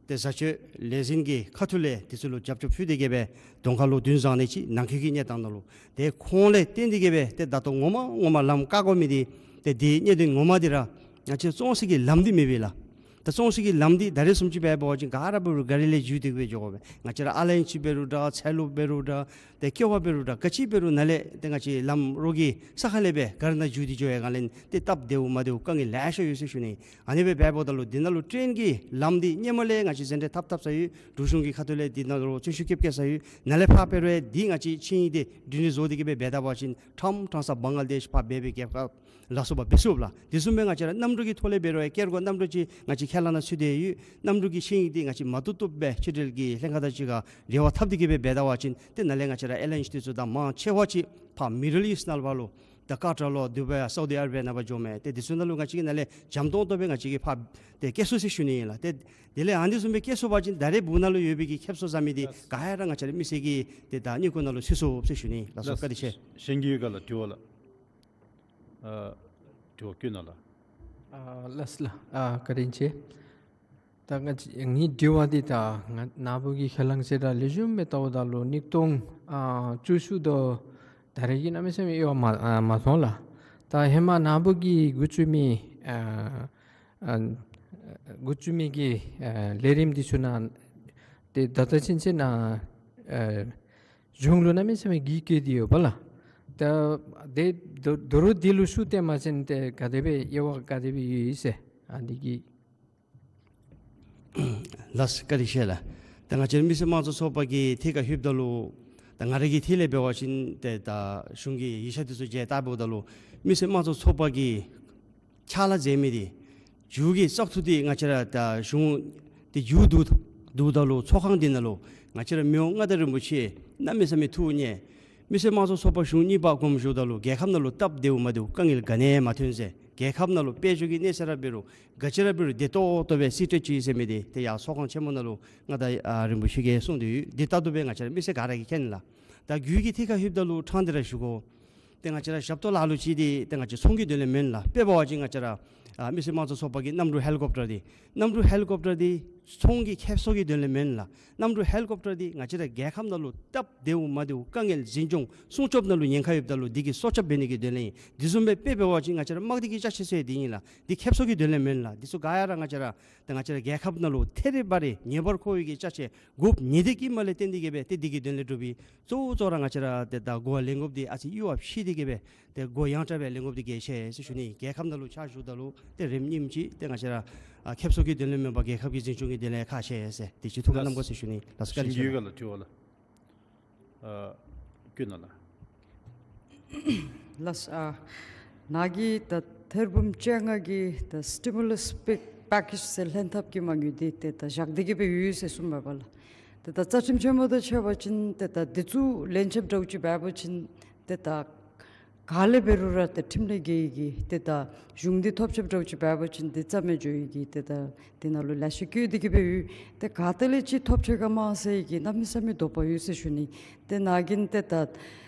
ཏེ་བཟའ་སྤྱོད་ལས་འཛིན་གྱི་ཁ་ཐུག་ལས་འདི་ཚུ་ལུ་རྒྱབ་སྐྱོར་ཕུལ་ཏེ་གི་སྦེ་གདོང་ཁ་ལུ་བདུན་བཟང་ནི་ཅིག་ནང་འཁོད་ཀྱི་གནས་སྟངས་ནང་ལུ། ཏེ་ཁོང་ལས་བརྟེན་ཏེ་གི་སྦེ་ཏེ་ད་ལྟོ་ངོ་མ་ངོ་མ་ལམ་བཀག་དགོ་མི་འདི་ཏེ་འདི་གནད་དོན་ངོ་མ་འདི་ར་ང་བཅས་བཙོང་སའི་གི་ལམ་འདི་མེད་པས་ལགས། ད་བཙོང་སའི་གི་ལམ་འདི་ད་རེས་བཟུམ་ཅིག་འབད་བ་ཅིན་ག་ར་འབད་རུང་ག་རི་ལས་འཇུ་སྟེ་གི་སྦེ་འགྱོ་དགོ་པས། ང་བཅས་ར་ཨ་ལན་ཅིག་འབད་རུང་འདྲ་ཚལ་ལུ་འབད་རུང་འདྲ་ཏེ་ཀེ་བ་འབད་རུང་འདྲ་ག་ཅི་འབད་རུང་ནཱ་ལས་ཏེ་ང་བཅས་ལམ་རོགས་ཀྱི་ས་ཁ་ལས་སྦེ་ག་རི་ནང་འཇུ་སྟེ་འགྱོ་ཡང་ག་ལས་ཏེ་སྟབས་བདེཝ་མ་བདེཝ་དཀའ་ངལ་ལེ་ཤ་ཡོད་ཟེར་ཞུ་ནི། ཨ་ནི་སྦེ་འབདཝ་ད་ལུ་འདི་ནང་ལུ་ཊེན་གྱི་ལམ་འདི་སྔོན་མ་ལས་ང་བཅས་ཟེར་འདྲ་འཐབ་འཐབ་ས་ཡོད། འབྲུག་གཞུང་གི་ཁ་ཐུག་ལས་འདི་ནང་ལུ་བརྩོན་ཤུགས་བསྐྱེད་བསྐྱེད་ས་ཡོད། ནཱ་ལས་ཕར་འབད་རུང་འདི་ང་བཅས་ཆིངས་ཡིག་འདི་སྒྲིང་སྒྲི་བཟོ་སྟེ་གི་སྦེ་འབད་ད་པ་ཅིན་ཁྲམ་ཁྲང་ས་བང་ག་ལ་དེཤ་ཕར་འབད་བའི་རྒྱལ་ཁབ་ལ་སོགས་པ་འབད་ཚུགས་ལགས། དེ་བཟུམ་སྦེ་ང་བཅས་ར་གནམ་གྲུ་གི་ཐོག་ལས་འབད་རུང་ཡང་སྐྱེལ་སྒོ་གནམ་གྲུ་ཅིག་ང་བཅས་ཁས་བླངས་ནང་ཚུད་དེ་ཡོད། གནམ་གྲུ་གི་ཆིངས་ཡིག་འདི་ང་བཅས་མ་བཏུབ་བཏུབ་སྦེ་ཕྱི་འབྲེལ་གྱི་ལྷན་ཁག་དང་གཅིག་ཁར་རེ་བ་འཐབ་སྟེ་གི་སྦེ་འབད་ད་པ་ཅིན་ཏེ་ནཱ་ལས་ང་བཅས་ར་ཨེ་ལན་ཅི་འདི་ཚུ་དང་མང་ཆེ་བ་ཅིག་ཕར་མི་ཌལ་ཨིསཊ་ནང་ལུ་ཕར་ལུ་ད་ཀ་ཏར་ལུ་དུ་བའི་ཡང་སའུ་དི་ཨ་ར་བི་ཡ་ནང་ཕར་འགྱོཝ་མས། ཏེ་འདི་ཚུ་ནང་ལུ་ང་བཅས་ཀྱིས་ནཱ་ལས་འཇམ་ཏོང་ཏོ་སྦེ་ང་བཅས་ཀྱིས་ཕར་ཏེ་སྐྱེལ་ཚུགས་ཟེར་ཞུ་ནི་ཨིན་ལགས། ཏེ་དེ་ལས་ཨ་ནི་བཟུམ་སྦེ་སྐྱེལ་ཚུགས་པ་ཅིན་ད་རེས་སྦུག་ནང་ལུ་ཡོད་པའི་གི་ཁེབ་སང་བཟའ་མི་འདི་ག་ཡ་ར་ང་བཅས་ར་མི་སེར་གྱི་ཏེ་ད་དངུལ་ཀོ་ནང་ལུ་ཚུད་ཚུགས་ཟེར་ཞུ་ནི་ལགས་སོ། བཀའ་དྲིན་ཆེ། གཞན་གྱི་ཡོད་ག་ལགས། དྲི་བ་ལགས། ཨ་དྲི་བ་བཀོད་གནང་ལགས། ཨ་ལགས་ལགས། ཨ་བཀའ་དྲིན་ཆེ། ད་ང་བཅས་ངེའི་དྲི་བ་འདི་ད་ང་ནཱ་བུ་གིས་ཁས་བླངས་ཟེར་ར་ལེགས་ཤོམ་སྦེ་བལྟཝ་ད་ལུ་ཉིས་སྟོང་ཨ་བཅུ་གསུམ་དོ་ད་རེས་ཀྱི་གནམ་མེད་ས་མེད་དབྱེ་བ་མ་ཨ་མ་མཐོང་ལགས། ད་ཧེ་མ་ནཱ་བུ་གིས་འགོ་བཙུགས་མི་ཨ་ཨ་འགོ་བཙུགས་མི་གི་ཨ་ལས་རིམ་འདི་ཚུ་ནང་ཏེ་ད་ལྟོ་ཚུན་ཚོད་ནང་ཨ་གཞུང་ལུ་གནམ་མེད་ས་མེད་གུས་བཀུར་ཏེ་ཡོདཔ་ལགས། ད་ཏེ་དོ་དོ་རུང་འདི་ལུ་ཤུགས་བཏོན་པ་ཅིན་ཏེ་ག་དེ་སྦེ་དབྱེ་བ་ག་དེ་སྦེ་ཡོད་ཟེར་ཨ་འདི་གི། ལགས་བཀའ་དྲིན་ཆེ་ལགས། ད་ང་བཅས་མི་སེར་དམངས་གཙོ་ཚོགས་པ་གི་ཐད་ཁར་ལྷོདཔ་ད་ལུ་ད་ང་ར་གི་ཐད་ལས་འབད་བ་ཅིན་ཏེ་ད་གཞུང་གི་ཡིག་ཆ་འདི་ཚུ་མཇལ་བལྟཝ་ད་ལུ་མི་སེར་དམངས་གཙོ་ཚོགས་པ་གིས་ཕྱག་ལཱ་མཛད་མི་འདི་མཇུག་གི་བཙག་འཐུ་འདི་ང་བཅས་ར་ད་གཞུང་འདི་མཇུག་བསྡུ་བསྡུཝ་ད་ལུ་ཚོགས་ཁང་འདི་ནང་ལུ་ང་བཅས་ར་མི་དབང་མངའ་བདག་རིན་པོ་ཆེ་གནམ་མེད་ས་མེད་ཐུགས་མཉེས། མི་སེར་དམངས་གཙོ་ཚོགས་པ་གཞུང་གཉིས་པ་དགོངསམ་ཞུཝ་ད་ལུ་རྒྱལ་ཁབ་ནང་ལུ་སྟབས་བདེཝ་མ་བདེཝ་དཀའ་ངལ་ག་ནི་ཡང་མ་ཐོན་ཟེར། རྒྱལ་ཁབ་ནང་ལུ་དཔལ་འབྱོར་གྱི་གནས་ཚད་ར་འབད་རུང་ག་ཅི་ར་འབད་རུང་བདེ་ཏོག་ཏོ་སྦེ་སྲིད་ཁྲི་བཅུ་ཟེར་མི་འདི་ཏེ་ཡར་ཚོགས་ཁང་ཆེན་མོ་ནང་ལུ་མངའ་བདག་ཨ་རིན་པོ་ཆེ་གིས་གསུངས་ཏེ་ཡོད། འདི་ལྟ་བུ་སྦེ་ང་བཅས་ར་མི་སེར་ག་ར་གིས་མཁྱེན་ལགས། ད་རྒྱུད་ཀྱི་ཐད་ཁར་ལྷོདཔ་ད་ལུ་ཕྲང་སྟེ་ར་ཞུ་དགོ། ཏེ་ང་བཅས་ར་ཞབས་ཏོག་ལཱ་ལུ་ཅིག་འདི་ཏེ་ང་བཅས་ཚོང་གི་དོན་ལས་མེན་ལགས། དཔེ་འབད་བ་ཅིན་ང་བཅས་ར་ཨ་མི་སེར་དམངས་གཙོ་ཚོགས་པ་གི་གནམ་གྲུ་ཧེ་ལི་ཀོབ་ཊར་འདི་གནམ་གྲུ་ཧེ་ལི་ཀོབ་ཊར་འདི་ཚོང་གི་ཁེབ་སང་གི་དོན་ལས་མེན་ལགས། གནམ་གྲུ་ཧེ་ལི་ཀོབ་ཊར་འདི་ང་བཅས་ར་རྒྱལ་ཁབ་ནང་ལུ་སྟབས་བདེཝ་མ་བདེཝ་དཀའ་ངལ་འཛིན་སྐྱོང་སྲུང་སྐྱོབ་ནང་ལུ་ཉེན་ཁ་ཡོདཔ་ད་ལུ་འདི་གི་སྲོག་སྐྱབས་འབད་ནི་གི་དོན་ལས་ཨིན། དེ་བཟུམ་སྦེ་དཔེ་འབད་བ་ཅིན་ང་བཅས་ར་དམག་སྡེ་གི་ཅ་ཆས་ཟེར་འདི་ཨིན་ལགས། འདི་ཁེབ་སང་གི་དོན་ལས་མེན་ལགས། འདི་ཚུ་ག་ཡ་ར་ང་བཅས་ར་ཏེ་ང་བཅས་ར་རྒྱལ་ཁབ་ནང་ལུ་ཐད་རི་བ་རི་ངེས་པར་མཁོ་བའི་གི་ཅ་ཆས་དགོཔ་ཨིན། དེ་གིས་མ་ལས་བརྟེན་ཏེ་གི་སྦེ་ཏེ་འདི་གི་དོན་ལས་སྒྲུབ་པའི་གཙོ་བོ་གཙོ་བོ་ར་ང་བཅས་ར་ཏེ་ད་འགོ་བ་ལེན་དགོཔ་འདི་ཨ་ཙི་ཡུ་བ་ཕྱེ་སྟེ་གི་སྦེ་ཏེ་འགོ་ཡང་དྲགས་སྦེ་ལེན་དགོཔ་འདི་གལ་ཆེ་ཟེར་ཞུ་ནི། རྒྱལ་ཁབ་ནང་ལུ་ཕྱག་ཞུཝ་ད་ལུ་ཏེ་རིམ་གཉིསམ་ཅིག་ཏེ་ང་བཅས་ར་ཨ་ཁེབ་སང་གི་དོན་ལས་མེན་པར་རྒྱལ་ཁབ་ཀྱི་འཛིན་སྐྱོང་གི་དོན་ལས་ཁག་ཆེ་ཟེར་དེ་ཅིག་ཐུགས་ཁར་བསྣམ་དགོ་ཟེར་ཞུ་ནི་ལགས། བཀའ་དྲིན་ཆེ་ལགས། ཨ་བཀོད་གནང་ལགས། ལགས། ཨ་ནཱ་གིས་ད་ཐེར་འབུམ་བཅོ་ལྔ་གི་ད་སི་ཊི་མུ་ལས་པེ་ཀེཇ་ཟེར་ལྷན་ཐབས་ཀྱི་མ་དངུལ་འདི་ཏེ་ད་བཞག་སྟེ་གི་སྦེ་ཡོད་ཟེར་གསུངས་པས་པ་ལགས། ཏེ་ད་རྩ་ཁྲིམས་ཆེན་མོ་དང་ཕྱད་པ་ཅིན་ཏེ་ད་འདི་ཚུ་ལན་ཆགས་འདྲཝ་ཅིག་འབད་བ་ཅིན་ཏེ་ད་ག་ལས་འབད་རུང་ར་ཏེ་ཁྲིམས་ལས་འགལ་ཡི་གི་ཏེ་ད་གཞུང་འདི་ཐོབ་ཆགས་འདྲཝ་ཅིག་འབད་བ་ཅིན་ཏེ་རྩ་མེད་འགྱོ་ཡི་གི་ཏེ་ད་འདི་ནང་ལུ་ལེ་ཤ་བཀོད་དེ་གི་སྦེ་ཡོད། ཏེ་ག་ཏེ་ལས་ཅིག་ཐོབ་ཆགས་ག་མ་ཟེར་གི་གནམ་མེད་ས་མེད་དོགས་པ་ཡོད་ཟེར་ཞུ་ནི། ཏེ་ནཱ་གིས་ཏེ་ད་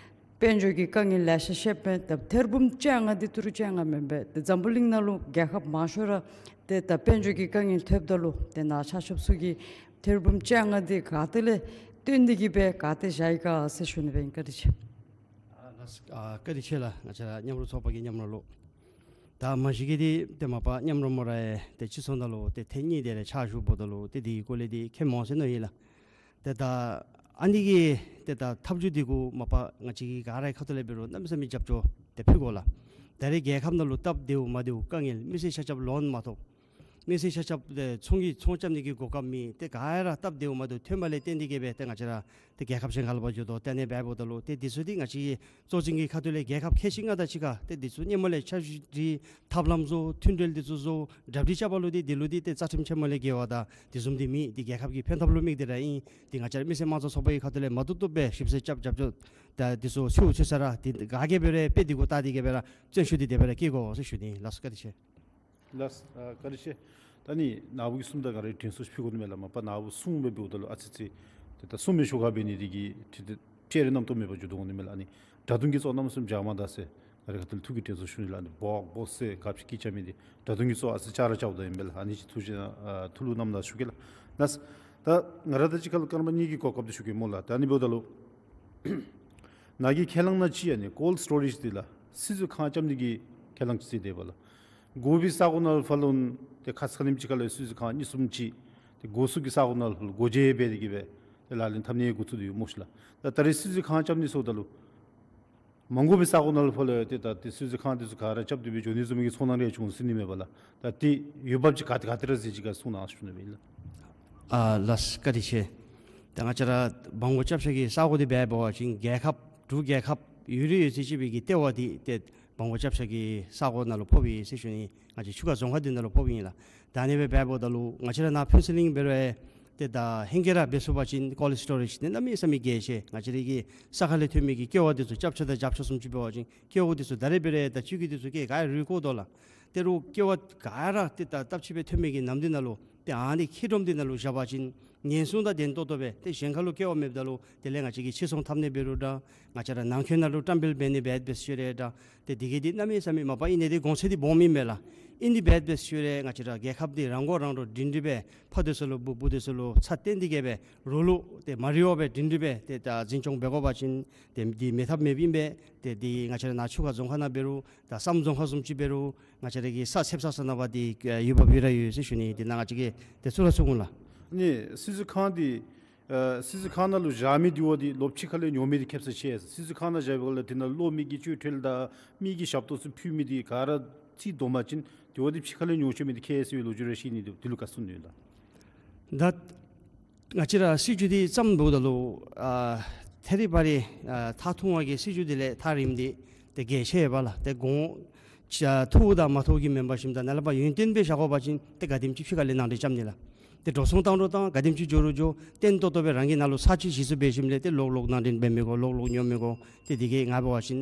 དཔལ་འབྱོར་གྱི་དཀའ་ངལ་ལེ་ཤ་བཤདཔ་མས། ད་ཐེར་འབུམ་བཅོ་ལྔ་འདི་ཏི་རུ་བཅོ་ལྔ་མེན་པས། ཏེ་འཛམ་བུ་གླིང་ནང་ལུ་རྒྱལ་ཁབ་མང་ཤོས་ར་ཏེ་ད་དཔལ་འབྱོར་གྱི་དཀའ་ངལ་ཐོནམ་ད་ལུ་ཏེ་ནཱ་ཕྱག་ཞུ་མི་ཚུ་གིས་ཐེར་འབུམ་བཅོ་ལྔ་འདི་ག་ཏེ་ལས་བཏོན་ཏེ་གི་སྦེ་ག་ཏེ་བཞག་ཡི་ག་ཟེར་ཞུ་ནི་སྦེ་ཨིན། བཀའ་དྲིན་ཆེ། ཨ་ལགས། ཨ་བཀའ་དྲིན་ཆེ་ལགས། ང་བཅས་ར་མཉམ་རོགས་ཚོགས་པ་གི་མཉམ་རོགས་ལུ། ད་མ་གཞི་གི་འདི་ཏེ་མ་པ་མཉམ་རོགས་མོ་ར་ཡང་ཏེ་སྤྱི་ཚོགས་ནང་ལུ་ཏེ་ཐེངས་གཉིས་དེ་རེ་ཕྱག་ཞུ་འབདཝ་ད་ལུ་ཏེ་འདི་གི་སྐོར་ལས་འདི་མཁྱེན་མ་སོང་ཟེར་མནོ་ཡི་ལགས། ཏེ་ད་ཨ་ནི་གི་ཏེ་ད་ཐབས་བྱུས་འདི་གུ་མ་པ་ང་བཅས་ཀྱི་ག་ར་གི་ཁ་ཐུག་ལས་འབད་རུང་གནམ་མེད་ས་མེད་རྒྱབ་སྐྱོར་ཏེ་ཕུལ་དགོ་ལགས། ད་རེས་རྒྱལ་ཁབ་ནང་ལུ་སྟབས་བདེཝ་མ་བདེཝ་དཀའ་ངལ་མི་སེར་ཆ་ཁྱབ་ལོན་མ་ཐོབ། མི་སེར་ཆ་ཁྱབ་ཏེ་ཚོང་གི་ཚོང་རྐྱབ་ནི་གི་གོ་སྐབས་མེད། ཏེ་ག་ར་སྟབས་བདེཝ་མ་བདེཝ་ཐོན་པ་ལས་བརྟེན་ཏེ་གིས་སྦེ་ཏེ་ང་བཅས་ར་ཏེ་རྒྱལ་ཁབ་གཞན་ཁར་ལུ་ཕར་འགྱོ་དོ། ཏེ་ཨ་ནི་འབདཝ་ད་ལུ་ཏེ་འདི་ཚུ་འདི་ང་བཅས་ཀྱི་གཙོ་འཛིན་གྱི་ཁ་ཐུག་ལས་རྒྱལ་ཁབ་ཁལ་གཅིག་ལྔ་དང་གཅིག་ཁར་ཏེ་འདི་ཚུ་སྔོན་མ་ལས་འཆར་གཞི་འདི་ཐབས་ལམ་བཟོ་མཐུན་འབྲེལ་འདི་ཚུ་བཟོ་གྲ་སྒྲིག་རྐྱབ་པ་ལུ་འདི་འདི་ལུ་འདི་ཏེ་རྩ་ཁྲིམས་ཆེན་མོ་ལས་འགལ་བ་དང་དེ་བཟུམ་འདི་མེད། འདི་རྒྱལ་ཁབ་ཀྱི་ཕན་ཐབས་ལུ་དམིགས་ཏེ་ར་ཨིན། འདི་ང་བཅས་ར་མི་སེར་དམངས་གཙོ་ཚོགས་པ་གི་ཁ་ཐུག་ལས་མ་བཏུབ་བཏུབ་སྦེ་ཞིབ་འཚོལ་རྐྱབ་རྐྱབ་རྐྱབ་ད་འདི་ཚུ་ཚུ་ཚུ་ས་ར་འདི་ག་གིས་འབད་རུང་དཔེ་འདི་གུ་བལྟ་སྟེ་གིས་སྦེ་ར་བརྩོན་ཤུགས་འདི་དེ་སྦེ་ར་བསྐྱེད་དགོ་ཟེར་ཞུ་ནི། ལགས་སོ། བཀའ་དྲིན་ཆེ། ལགས་སོ། ཨ་བཀའ་དྲིན་ཆེ། ད་ནི་ནཱ་བུ་གིས་གསུངམ་ད་ག་ར་དྲན་གསོ་ཕུལ་དགོ་ནི་མས་ལགས། མ་པ་ནཱ་བུ་གསུངས་སྦེ་འབདཝ་ད་ལུ་ཨ་ཙི་ཙི་ཏེ་ད་གསུང་མི་ཤོ་ག་འབད་ནི་འདི་གིས་ཏེ་ཏེ་ཅེ་རེ་རྣམ་རྟོག་མེད་པར་འགྱོ་དོ་འོང་ནི་མས་ལགས། ཨ་ནི་དྲ་དུང་གི་གཙོ་རྣམ་གསུམ་བྱ་མ་ད་ཟེར་ག་ར་ཁ་ཐུག་ལས་ཐུགས་ཀྱི་དྲན་གསོ་ཞུ་ནི་ལགས། ཨ་ནི་བོག་བོག་ཟེར་ག་ཅི་སྐད་རྐྱབ་མི་འདི་དྲ་དུང་གི་གཙོ་ཨ་ཙི་ཅ་ར་རྐྱབ་ད་ཨིན་པས་ལགས། ཨ་ནི་ཅིག་ཐུགས་རྗེ་ཨ་ཐུགས་ལུ་བསྣམ་ད་ཞུ་གེ་ལགས། ལགས་སོ། ད་ང་ར་དང་གཅིག་ཁར་ལུ་སྐར་མ་གཉིས་ཀྱི་གོ་སྐབས་འདི་ཞུ་གེ་སྨོ་ལགས། ད་ཨ་ནི་འབདཝ་ད་ལུ་ནཱ་གི་ཁས་བླངས་ནང་ཅིག་ཨ་ནི་ཀོལཌ་སི་ཊོ་རེཇ་འདི་ལགས་སིལ་ཚོད་ཁང་རྐྱབ་ནི་གི་ཁས་བླངས་ཅིག་མཛད་དེས་པ་ལགས། དགོ་པའི་ས་གོ་ནང་ལུ་ཕར་ལུ་ཏེ་ཁ་ཙ་ཁ་ཉིནམ་ཅིག་ཁར་ལུ་སིལ་ཚོད་ཁང་གཉིས་གསུམ་ཅིག་ཏེ་དགོ་ས་གི་ས་གོ་ནང་ལུ་སྒོ་འབྱེད་འབད་དེ་གིས་སྦེ་ཏེ་ལག་ལེན་འཐབ་ནི་འགོ་བཙུགས་ཏེ་ཡོད་སྨོ་ཤི་ལགས། ད་ད་རེས་སིལ་ཚོད་ཁང་རྐྱབ་ནི་ཟེརཝ་ད་ལུ་མ་དགོ་པའི་ས་གོ་ནང་ལུ་ཕར་ལུ་ཏེ་ད་ཏེ་སིལ་ཚོད་ཁང་འདི་ཚུ་ག་ར་རྐྱབ་སྟེ་སྦེ་འགྱོ་ནི་བཟུམ་གྱི་ཚོར་སྣང་རེ་བྱུང་སྲིད་ནི་མས་པ་ལགས། ད་ཏེ་འོས་འབབ་ཅིག་ག་ཏེ་ག་ཏེ་ར་ཟེར་ཅིག་ག་གསུང་གནང་ཞུ་ནི་མས་ལགས། ཨ་ལགས་སོ། བཀའ་དྲིན་ཆེ། ད་ང་བཅས་ར་སྦོམ་སྒོ་རྐྱབ་ས་གི་ས་གོ་འདི་འབད་བ་ཅིན་རྒྱལ་ཁབ་འབྲུག་རྒྱལ་ཁབ་ཡུན་རིང་ཡོད་ཚད་ཅིག་སྦེ་གི་ལྟེ་བ་འདི་ཏེ་སྦོམ་སྒོ་རྐྱབ་ས་གི་ས་གོ་ནང་ལུ་ཕོགཔ་ཨིན་ཟེར་ཞུ་ནི། ང་བཅས་ཆུ་ཁ་རྫོང་ཁག་འདི་ནང་ལུ་ཕོགཔ་ཨིན་ལགས། ད་ཨ་ནི་སྦེ་འབདཝ་ད་ལུ་ང་བཅས་ར་ནཱ་ཕུན་ཚོགས་གླིང་འབད་རུང་ཏེ་ད་ཧེང་སྐལ་ར་འབད་ཚུགས་པ་ཅིན་ཀོལཌ་སི་ཊོ་རེཇ་འདི་གནམ་མེད་ས་མེད་གལ་ཆེ། ང་བཅས་ར་གི་ས་ཁ་ལས་ཐོན་མི་གི་ཀེ་བ་འདི་ཚུ་རྐྱབ་ཆོག་དང་རྐྱབ་ཆོག་བཟུམ་ཅིག་འབད་བ་ཅིན་ཀེ་བ་འདི་ཚུ་ད་རེས་འབད་རུང་ད་ཅིག་གི་འདི་ཚུ་ཀེ་ག་རུང་བཀོ་དོ་ལགས། ཏེ་རུང་ཀེ་བ་ག་ར་ཏེ་ད་སྟབས་ཅིག་སྦེ་ཐོན་མི་གི་ནམ་འདི་ནང་ལུ་ཏེ་ཨ་ནི་ཁྱི་སྒྲོམ་འདི་ནང་ལུ་བཞག་པ་ཅིན་ཉེན་སྲུང་དང་ལྡན་ཏོག་ཏོ་སྦེ་ཏེ་གཞན་ཁར་ལུ་ཀེ་བ་མེདཔ་ད་ལུ་དེ་ལས་ང་བཅས་ཀྱི་ཕྱིར་ཚོང་འཐབ་ནི་འབད་རུང་འདྲ་ང་བཅས་ར་ནང་འཁོད་ནང་ལུ་བཀྲམ་སྤེལ་འབད་ནི་འབད་འབད་ཞིནམ་ལས་འདྲ་ཏེ་འདི་གིས་འདི་གནམ་མེད་ས་མེད་མ་པ་ཨིན་ནི་འདི་གོང་ཚད་འདི་སྦོམ་ཨིན་མས་ལགས། ཨིན་འདི་འབད་འབད་ཞིནམ་ལས་ང་བཅས་ར་རྒྱལ་ཁབ་འདི་རང་མགོ་རང་འདྲོངས་སྒྲིང་སྒྲི་སྦེ་ཕ་འདི་ཚུ་ལུ་བུ་བུ་འདི་ཚུ་ལུ་ཚད་བརྟན་ཏེ་གིས་སྦེ་རོགས་ལུ་ཏེ་མ་རིག་པ་སྦེ་སྒྲིང་སྒྲི་སྦེ་ཏེ་ད་འཛིན་སྐྱོང་འབད་དགོ་པ་ཅིན་ཏེ་འདི་མེད་ཐབས་མེདཔ་ཨིན་པས། ཏེ་འདི་ང་བཅས་ར་ནཱ་ཆུ་ཁ་རྫོང་ཁག་ནང་འབད་རུང་ད་སམ་རྫོང་ཁག་བཟུམ་ཅིག་འབད་རུང་ང་བཅས་ར་གི་ས་ཚེབ་ས་ས་ནང་པ་འདི་ཨེ་འོས་འབབ་ཡོད་ར་ཡོད་ཟེར་ཞུ་ནི། འདི་ནང་ང་བཅས་ཀྱིས་ཏེ་ཚུར་ར་ཚུར་འོང་ལགས། ནི་སིལ་ཚོད་ཁང་འདི་ཨ་སིལ་ཚོད་ཁང་ནང་ལུ་བཞག་མི་འདི་བ་འདི་ལོག་ཕྱི་ཁ་ལས་ཉོ་མི་འདི་ཁེབ་ས་ཆེ། སིལ་ཚོད་ཁང་ནང་བཞག་པའི་སྒང་ལས་དེ་ནང་ལུ་མི་གི་བཅོས་ཐལ་དང་མི་གི་ཞབས་ཏོག་ཚུ་ཕུལ་མི་འདི་ག་ར་རྩིས་བསྡོམས་པ་ཅིན་དེ་བ་འདི་ཕྱི་ཁ་ལས་ཉོ་ཆོག་མི་འདི་ཁེ་ཨེསི་ཨི་ལོ་རྒྱུས་རེ་བཤད་ནི་འདི་འདི་ལུ་ག་གསུང་ནི་ཡོད་ལགས། ད་ང་བཅས་ར་སྲིད་བྱུས་འདི་བརྩམ་འབདཝ་ད་ལུ་ཨ་ཐད་རི་བ་རི་ཨ་ཐག་ཐུང་བ་གི་སྲིད་བྱུས་འདི་ལས་ཐག་རིངམ་འདི་ཏེ་གལ་ཆེ་བས་ལགས། ཏེ་གོང་ཆ་ཐུབ་དང་མ་ཐུབ་ཀྱི་མེན་པར་ཞིནམ་ད་ནཱ་ལས་ཕར་ཡུན་བརྟན་སྦེ་བཞག་དགོ་པ་ཅིན་ཏེ་ག་དེམ་ཅིག་ཕྱི་ཁ་ལས་ནང་འདྲེན་རྐྱབ་ནི་ལགས། ཏེ་འགྲོ་སོང་བཏང་རུང་བཏང་ག་དེམ་ཅིག་འགྱོ་རུང་འགྱོ་བརྟན་ཏོག་ཏོ་སྦེ་རང་གིས་ནཱ་ལུ་ས་ཅིག་གཞི་བཙུགས་འབད་ཞིནམ་ལས་ཏེ་ལོག་ལོག་ནང་འདྲེན་འབད་མི་དགོ། ལོག་ལོག་ཉོ་མི་དགོ། ཏེ་འདི་གིས་ང་འབད་བ་ཅིན་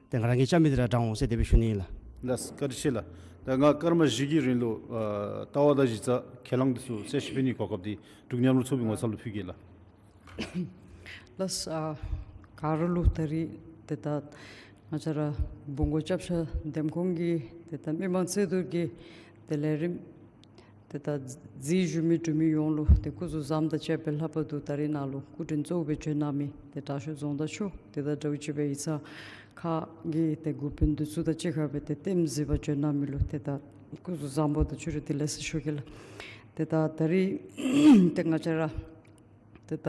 ཏེ་ང་རང་གིས་རྐྱབ་མི་འདི་ར་དྲག་འོང་ཟེར་དེ་སྦེ་ཞུ་ནི་ཨིན་ལགས། ལགས་སོ། བཀའ་དྲིན་ཆེ་ལགས། ད་ང་སྐར་མ་བཞི་གི་རིང་ལུ་ཨ་ལྟ་བ་དང་གཞི་རྩ་ཁས་བླངས་འདི་ཚུ་གསལ་བཤད་འབད་ནིའི་གོ་སྐབས་འདི་འབྲུག་མཉམ་རུབ་ཚོགས་པའི་ངོ་ཚབ་ལུ་ཕུལ་གེ་ལགས། ལགས་སོ། ཨ་ག་ར་ལུ་ད་རིས་ཏེ་ད་ང་བཅས་ར་སྦོམ་སྒོ་རྐྱབ་ས་འདེམས་ཁོངས་ཀྱི་ཏེ་ད་མི་མང་རྩོད་བསྡུར་གྱི་ཏེ་ལས་རིམ་ཏེ་ད་གཟིགས་བཞུགས་མི་འབྲུག་མི་ཡོངས་ལུ་ཏེ་སྐུ་གཟུགས་བཟང་དང་བཅས་པའི་ལྷག་པར་དུ་ད་རིས་ནཱ་ལུ་སྐུ་མགྲོན་གཙོ་བོ་སྦེ་བྱོན་གནང་མི་ཏེ་དྲག་ཤོས་རྫོང་བདག་མཆོག་ཏེ་ད་འདྲཝ་ཅིག་སྦེ་ཡིག་ཚང་ཁག་གི་ཏེ་འགོ་དཔོན་འདི་ཚུ་དང་གཅིག་ཁར་སྦེ་ཏེ་ལྟདམོ་གཟིགས་པར་བྱོན་གནང་མི་ལུ་ཏེ་ད་སྐུ་གཟུགས་བཟང་པོ་དང་བཅུ་དྲུག་བདེ་ལེགས་ཟེར་ཞུ་གེ་ལགས། ཏེ་ད་ད་རིས་ཏེ་ང་བཅས་ར་ཏེ་ད་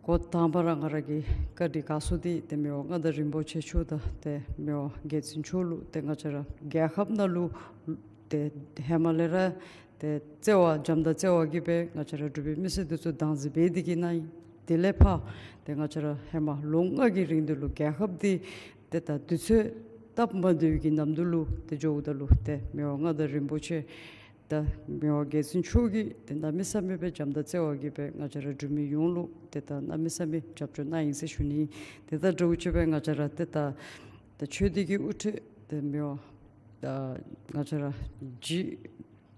འགོ་དང་པ་ར་ང་ར་གིས་བཀའ་དྲིན་དགའ་ཚོར་འདི་ཏེ་མི་དབང་མངའ་བདག་རིན་པོ་ཆེ་མཆོག་དང་ཏེ་མི་དབང་རྒྱལ་བཙུན་མཆོག་ལུ་ཏེ་ང་བཅས་ར་རྒྱལ་ཁབ་ནང་ལུ་ཏེ་ཧེ་མ་ལས་ར་ཏེ་བརྩེ་བ་འཇམ་དང་བརྩེ་བ་གིས་སྦེ་ང་བཅས་ར་འབྲུག་པའི་མི་སེར་འདི་ཚུ་བདག་འཛིན་འབད་དེ་གིས་ནཱ་ཨིན། དེ་ལས་ཕར་ཏེ་ང་བཅས་ར་ཧེ་མ་ལོ་ལྔ་གི་རིང་འདི་ལུ་རྒྱལ་ཁབ་འདི་ཏེ་ད་དུས་ཚོད་སྟབས་མ་བདེཝ་གི་ནམ་དུས་ལུ་ཏེ་འགྱོཝ་ད་ལུ་ཏེ་མི་དབང་མངའ་བདག་རིན་པོ་ཆེ་ད་མི་དབང་རྒྱལ་བཙུན་མཆོག་གིས་ཏེ་གནམ་མེད་ས་མེད་སྦེ་འཇམ་དང་བརྩེ་བ་གིས་སྦེ་ང་བཅས་ར་འབྲུག་མི་ཡོངས་ལུ་ཏེ་ད་གནམ་མེད་ས་མེད་རྒྱབ་སྐྱོར་གནང་ཡི་ཟེར་ཞུ་ནི། ཏེ་ད་འདྲཝ་ཅིག་སྦེ་ང་བཅས་ར་ཏེ་ད་ད་ཆོས་སྡེ་གི་དབུ་ཁྲིད་ཏེ་མི་དབང་ད་ང་བཅས་ར་རྗེ་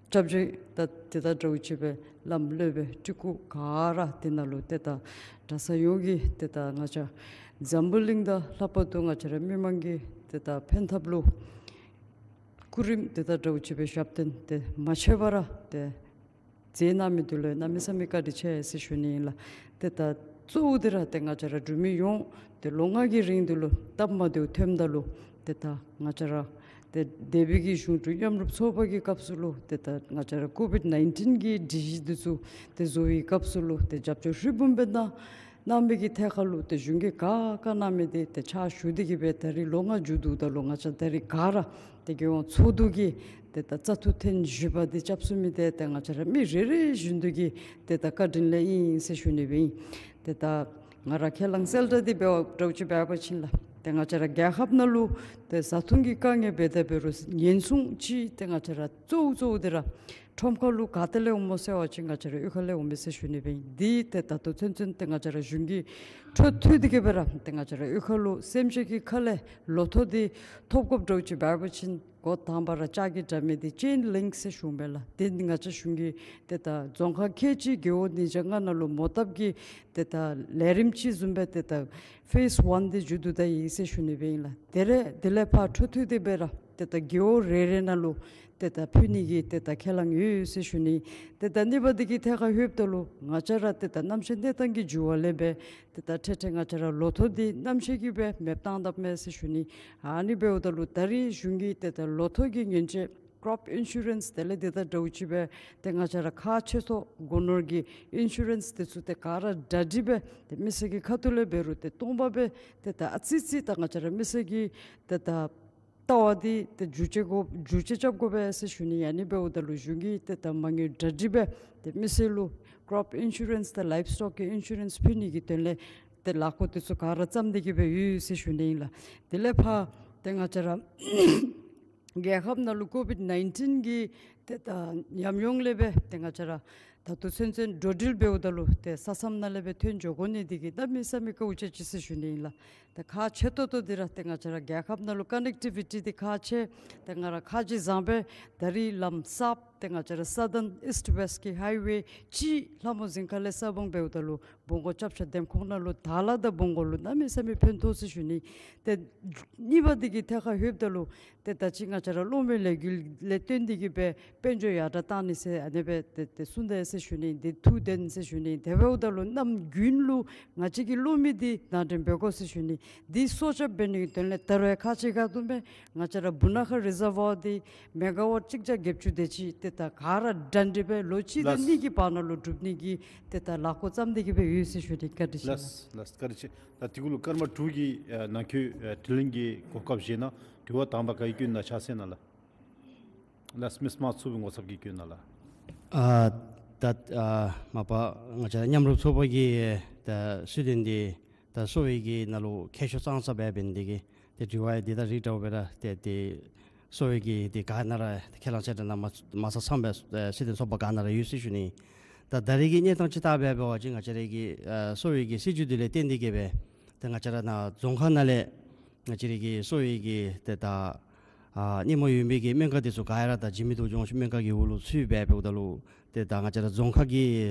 སྐྱབས་རྗེ་ད་ཏེ་ད་འདྲཝ་ཅིག་སྦེ་བླམ་སློབ་དཔོན་སྤྲུལ་སྐུ་ག་ར་ཏེ་ནཱ་ལུ་ཏེ་ད་གྲྭ་ཚང་ཡོངས་ཀྱིས་ཏེ་ད་ང་བཅས་འཛམ་བུ་གླིང་དང་ལྷག་པར་དུ་ང་བཅས་ར་མི་མང་གི་ཏེ་ད་ཕན་ཐབས་ལུ་སྐུ་རིམ་ཏེ་ད་འདྲཝ་ཅིག་སྦེ་ཞབས་བརྟན་ཏེ་མ་ཆད་པར་ཏེ་མཛད་གནང་མི་འདི་ལུ་གནམ་མེད་ས་མེད་བཀའ་དྲིན་ཆེ་ཟེར་ཞུ་ནི་ཨིན་ལགས། ཏེ་ད་གཙོ་བོ་འདི་ར་ཏེ་ང་བཅས་ར་འབྲུག་མི་ཡོངས་ཏེ་ལོ་ལྔ་གི་རིང་འདི་ལུ་སྟབས་མ་བདེཝ་ཐོནམ་ད་ལུ་ཏེ་ད་ང་བཅས་ར་ཏེ་འདས་པའི་གི་གཞུང་འབྲུག་མཉམ་རུབ་ཚོགས་པ་གི་སྐབས་སུ་ལུ་ཏེ་ད་ང་བཅས་ར་ཀོ་བིཌ་ནའིན་ཊིན་གྱི་སྒྲིག་གཞི་འདི་ཚུ་ཏེ་བཟོ་བའི་སྐབས་སུ་ལུ་ཏེ་རྒྱབ་སྐྱོར་ཧྲིལ་བུམ་སྦེ་གནང་། གནང་མི་གི་ཐད་ཁར་ལུ་ཏེ་གཞུང་གིས་ག་ག་གནང་མི་འདི་ཏེ་ཕྱག་ཞུ་སྟེ་གི་སྦེ་ད་རིས་ལོ་ལྔ་མཇུག་བསྡུཝ་ད་ལུ་ང་བཅས་ད་རིས་ག་ར་ཏེ་རྒྱལ་ཡོངས་ཚོགས་འདུ་གི་ཏེ་ད་བཙག་འཐུ་ཐེངས་བཞི་པ་འདི་རྐྱབ་ཚུགས་མི་འདི་ཏེ་ང་བཅས་ར་མི་རེ་རེ་བཞིན་དུ་གི་ཏེ་ད་བཀའ་དྲིན་ལས་ཨིན་ཟེར་ཞུ་ནི་སྦེ་ཨིན། ཏེ་ད་ང་ར་ཁས་བླངས་གསལ་བསྒྲགས་འདི་འབད་བ་འདྲཝ་ཅིག་འབད་བ་ཅིན་ལགས། ཏེ་ང་བཅས་ར་རྒྱལ་ཁབ་ནང་ལུ་ཏེ་བཟའ་འཐུང་གི་དཀའ་ངལ་འབད་དེ་འབད་རུང་ཉེན་སྲུང་ཅིག་ཏེ་ང་བཅས་ར་གཙོ་བོ་གཙོ་བོ་འདི་ར་ཁྲོམ་ཁ་ལུ་ག་ཏེ་ལས་འོངམ་སྨོ་ཟེར་བ་ཅིན་ང་བཅས་ར་གཡུས་ཁ་ལས་འོང་མས་ཟེར་ཞུ་ནི་སྦེ་ཨིན། འདི་ཏེ་ད་ལྟོ་ཚུན་ཚོད་ཏེ་ང་བཅས་ར་གཞུང་གི་འཕྲོ་མཐུད་དེ་གི་སྦེ་ར་ཏེ་ང་བཅས་ར་གཡུས་ཁ་ལུ་སེམས་ཅན་གྱི་ཁ་ལས་ལོ་ཐོག་འདི་ཐོབ་དགོཔ་འདྲཝ་ཅིག་འབད་བ་ཅིན་འགོ་དང་པ་ར་ལྕགས་ཀྱི་དྲ་མིག་འདི་ཅེན་ལིངཀ་ཟེར་ཞུཝ་མས་ལགས། འདི་ང་བཅས་གཞུང་གིས་ཏེ་ད་རྫོང་ཁག་ཁལ་གཅིག་རྒེད་འོག་ཉིས་བརྒྱ་ལྔ་ནང་ལུ་མོ་བཏབ་ཀྱི་ཏེ་ད་ལས་རིམ་ཅིག་བཟུམ་སྦེ་ཏེ་ད་ཕེསི་ཝན་འདི་མཇུག་བསྡུ་ད་ཡི་ཟེར་ཞུ་ནི་སྦེ་ཨིན་ལགས། དེ་ར་དེ་ལས་ཕར་འཕྲོ་མཐུད་དེ་སྦེ་ར་ཏེ་ད་རྒེད་འོག་རེ་རེ་ནང་ལུ་ཏེ་ད་ཕུལ་ནི་གི་ཏེ་ད་ཁས་བླངས་ཡོད་ཟེར་ཞུ་ནི། ཏེ་ད་གཉིས་པ་འདི་གི་ཐད་ཁར་ལྷོདཔ་ད་ལུ་ང་བཅས་ར་ཏེ་ད་གནམ་གཤིས་གནས་སྟངས་ཀྱི་འགྱུར་བ་ལས་སྦེ་ཏེ་ད་འཕྲལ་འཕྲལ་ང་བཅས་ར་ལོ་ཐོག་འདི་གནམ་གཤིས་ཀྱིས་སྦེ་མེདཔ་བཏང་དཔ་མས་ཟེར་ཞུ་ནི། ཨ་ནི་འབདཝ་ད་ལུ་ད་རིས་གཞུང་གིས་ཏེ་ད་ལོ་ཐོག་གི་ཉེན་བཅོལ་ཀྲོཔ་ཨིན་ཤུ་རེནསི་དེ་ལས་འདི་དང་འདྲཝ་ཅིག་སྦེ་ཏེ་ང་བཅས་ར་ཁག་ཆེ་ཏོག་ཏོ་སྒོ་ནོར་གྱི་ཨིན་ཤུ་རེནསི་འདི་ཚུ་ཏེ་ག་ར་གྲ་སྒྲིག་སྦེ་ཏེ་མི་སེར་གྱི་ཁ་ཐུག་ལས་འབད་རུང་ཏེ་སྟོང་པ་སྦེ་ཏེ་ད་ཨ་ཙི་ཙི་ད་ང་བཅས་ར་མི་སེར་གྱི་ཏེ་ད་ལྟ་བ་འདི་ཏེ་བསྒྱུར་བཅོས་དགོ་བསྒྱུར་བཅོས་རྐྱབ་དགོ་པས་ཟེར་ཞུ་ནི། ཨ་ནི་འབདཝ་ད་ལུ་གཞུང་གིས་ཏེ་ད་མ་དངུལ་གྲ་སྒྲིག་སྦེ་ཏེ་མི་སེར་ལུ་ཀྲོཔ་ཨིན་ཤུ་རེནསི་དང་ལའིབ་སི་ཊོཀ་གི་ཨིན་ཤུ་རེནསི་ཕུལ་ནི་གི་དོན་ལས་ཏེ་ལས་འགུལ་འདི་ཚུ་ག་ར་བརྩམས་ཏེ་གི་སྦེ་ཡོད་ཟེར་ཞུ་ནི་ཨིན་ལགས། དེ་ལས་ཕར་ཏེ་ང་བཅས་ར་རྒྱལ་ཁབ་ནང་ལུ་ཀོ་བིཌ་ནའིན་ཊིན་གྱི་ཏེ་ད་ཉམས་མྱོང་ལས་སྦེ་ཏེ་ང་བཅས་ར་ད་ལྟོ་ཚུན་ཚོད་འགྲོ་འགྲུལ་འབདཝ་ད་ལུ་ཏེ་ས་མཚམས་ནང་ལས་སྦེ་ཐོན་འགྱོ་དགོ་ནི་འདི་གིས་གནམ་མེད་ས་མེད་དཀའཝ་སྤྱད་ཅི་ཟེར་ཞུ་ནི་ཨིན་ལགས། ཏེ་ཁག་ཆེ་ཏོག་ཏོ་འདི་ར་ཏེ་ང་བཅས་ར་རྒྱལ་ཁབ་ནང་ལུ་ཀ་ནེག་ཊི་བི་ཊི་འདི་ཁག་ཆེ། ཏེ་ང་ར་ཁ་རྗེ་བཟང་པས་ད་རིས་ལམ་གསརཔ་ཏེ་ང་བཅས་ར་སཱ་ཐརན་ཨིསཊ་ཝེསཊ་གི་ཧའི་ཝེ་གཅིག་ལྷ་མོ་རྫིང་ཁ་ལས་ས་སྦང་འབདཝ་ད་ལུ་བོང་གུ་རྐྱབ་ཆ་འདེམས་ཁོངས་ནང་ལུ་དར་ལ་དང་བོང་གུ་ལུ་གནམ་མེད་ས་མེད་ཕན་ཐོགས་ཟེར་ཞུ་ནི། ཏེ་གཉིས་པ་འདི་གི་ཐད་ཁར་ལྷོདཔ་ད་ལུ་ཏེ་ད་ཅི་ང་བཅས་ར་གློག་མེ་ལས་འགུལ་ལས་བརྟེན་ཏེ་གི་སྦེ་དཔལ་འབྱོར་ཡར་དྲག་བཏང་ནི་ཟེར་ཨ་ནི་སྦེ་ཏེ་ཏེ་གསུངས་དེས་ཟེར་ཞུ་ནི། འདི་ཐུགས་བདེན་ཟེར་ཞུ་ནི། དེ་འབདཝ་ད་ལུ་གནམ་དགུན་ལུ་ང་བཅས་ཀྱི་གློག་མེ་འདི་ནང་འདྲེན་འབད་དགོ་ཟེར་ཞུ་ནི། འདི་སྲོག་སྐྱབས་འབད་ནི་གི་དོན་ལས་ད་རུང་ཁག་ཆེ་ཁག་སྟོང་སྦེ་ང་བཅས་ར་སྦུག་ན་ཁ་རི་ཛར་ཝར་འདི་མེ་ག་ཝཊ་གཅིག་བརྒྱ་བརྒྱད་ཅུ་དེ་ཅིག་ཏེ་ད་ག་ར་གྲ་སྒྲིག་སྦེ་ལོ་གཅིག་དང་ལགས། གཉིས་ཀྱི་བར་ན་ལུ་གྲུབ་ནི་གི་ཏེ་ད་ལས་འགུལ་བརྩམས་ཏེ་གི་སྦེ་ཡོད་ཟེར་ཞུ་ནི། བཀའ་དྲིན་ཆེ་ལགས། ལགས་ལགས། བཀའ་དྲིན་ཆེ། ད་དེ་གུ་ལུ་སྐར་མ་དྲུག་གི་ཨ་ནང་འཁོད་ཨ་དྲི་ལན་གྱི་གོ་སྐབས་བཞེས་གནང་། དྲི་བ་དང་པ་ག་གི་སྐྱོན་ནང་ཆགས་ཟེར་ན་ལགས། ལགས། མི་དམངས་ཚོགས་པའི་ངོ་ཚབ་ཀྱི་སྐྱོན་ནང་ལགས། ཨ་ད་ཨ་མ་པ་ང་བཅས་མཉམ་རུབ་ཚོགས་པ་གི་ད་སྲིད་དོན་འདི་ད་གསོ་བའི་གི་ནང་ལུ་མཁས་མཆོག་ཙང་ཙ་འབད་འབད་ནི་དེ་གིས་ཏེ་དྲི་བ་འདི་ད་རིགས་འདྲཝ་སྦེ་ར་ཏེ་ཏེ་གསོ་བའི་གི་ཏེ་ག་ནང་ར་ཁས་བླངས་ཆ་འདྲ་ནང་མ་མ་ཚང་ཚང་སྦེ་ཨེ་སྲིད་དོན་ཚོགས་པ་ག་ནང་ར་ཡོད་ཟེར་ཞུ་ནི། ད་ད་རེས་ཀྱི་གནས་སྟངས་ཅིག་བལྟ་འབད་འབད་བ་ཅིན་ང་བཅས་ར་གི་ཨེ་གསོ་བའི་གི་སྲིད་བྱུས་འདི་ལས་བརྟེན་ཏེ་གི་སྦེ་ཏེ་ང་བཅས་ར་ནཱ་རྫོང་ཁག་ནང་ལས་ང་བཅས་ར་གི་གསོ་བའི་གི་ཏེ་ད་ཨ་སྔོན་མ་ཡོད་མི་གི་སྨན་ཁང་འདི་ཚུ་ག་ར་ད་འཇིགས་མེད་རྡོ་རྗེ་སྨན་ཁང་གི་འོག་ལུ་ཚུད་འབད་འབདཝ་ད་ལུ་ཏེ་ད་ང་བཅས་ར་རྫོང་ཁག་གི་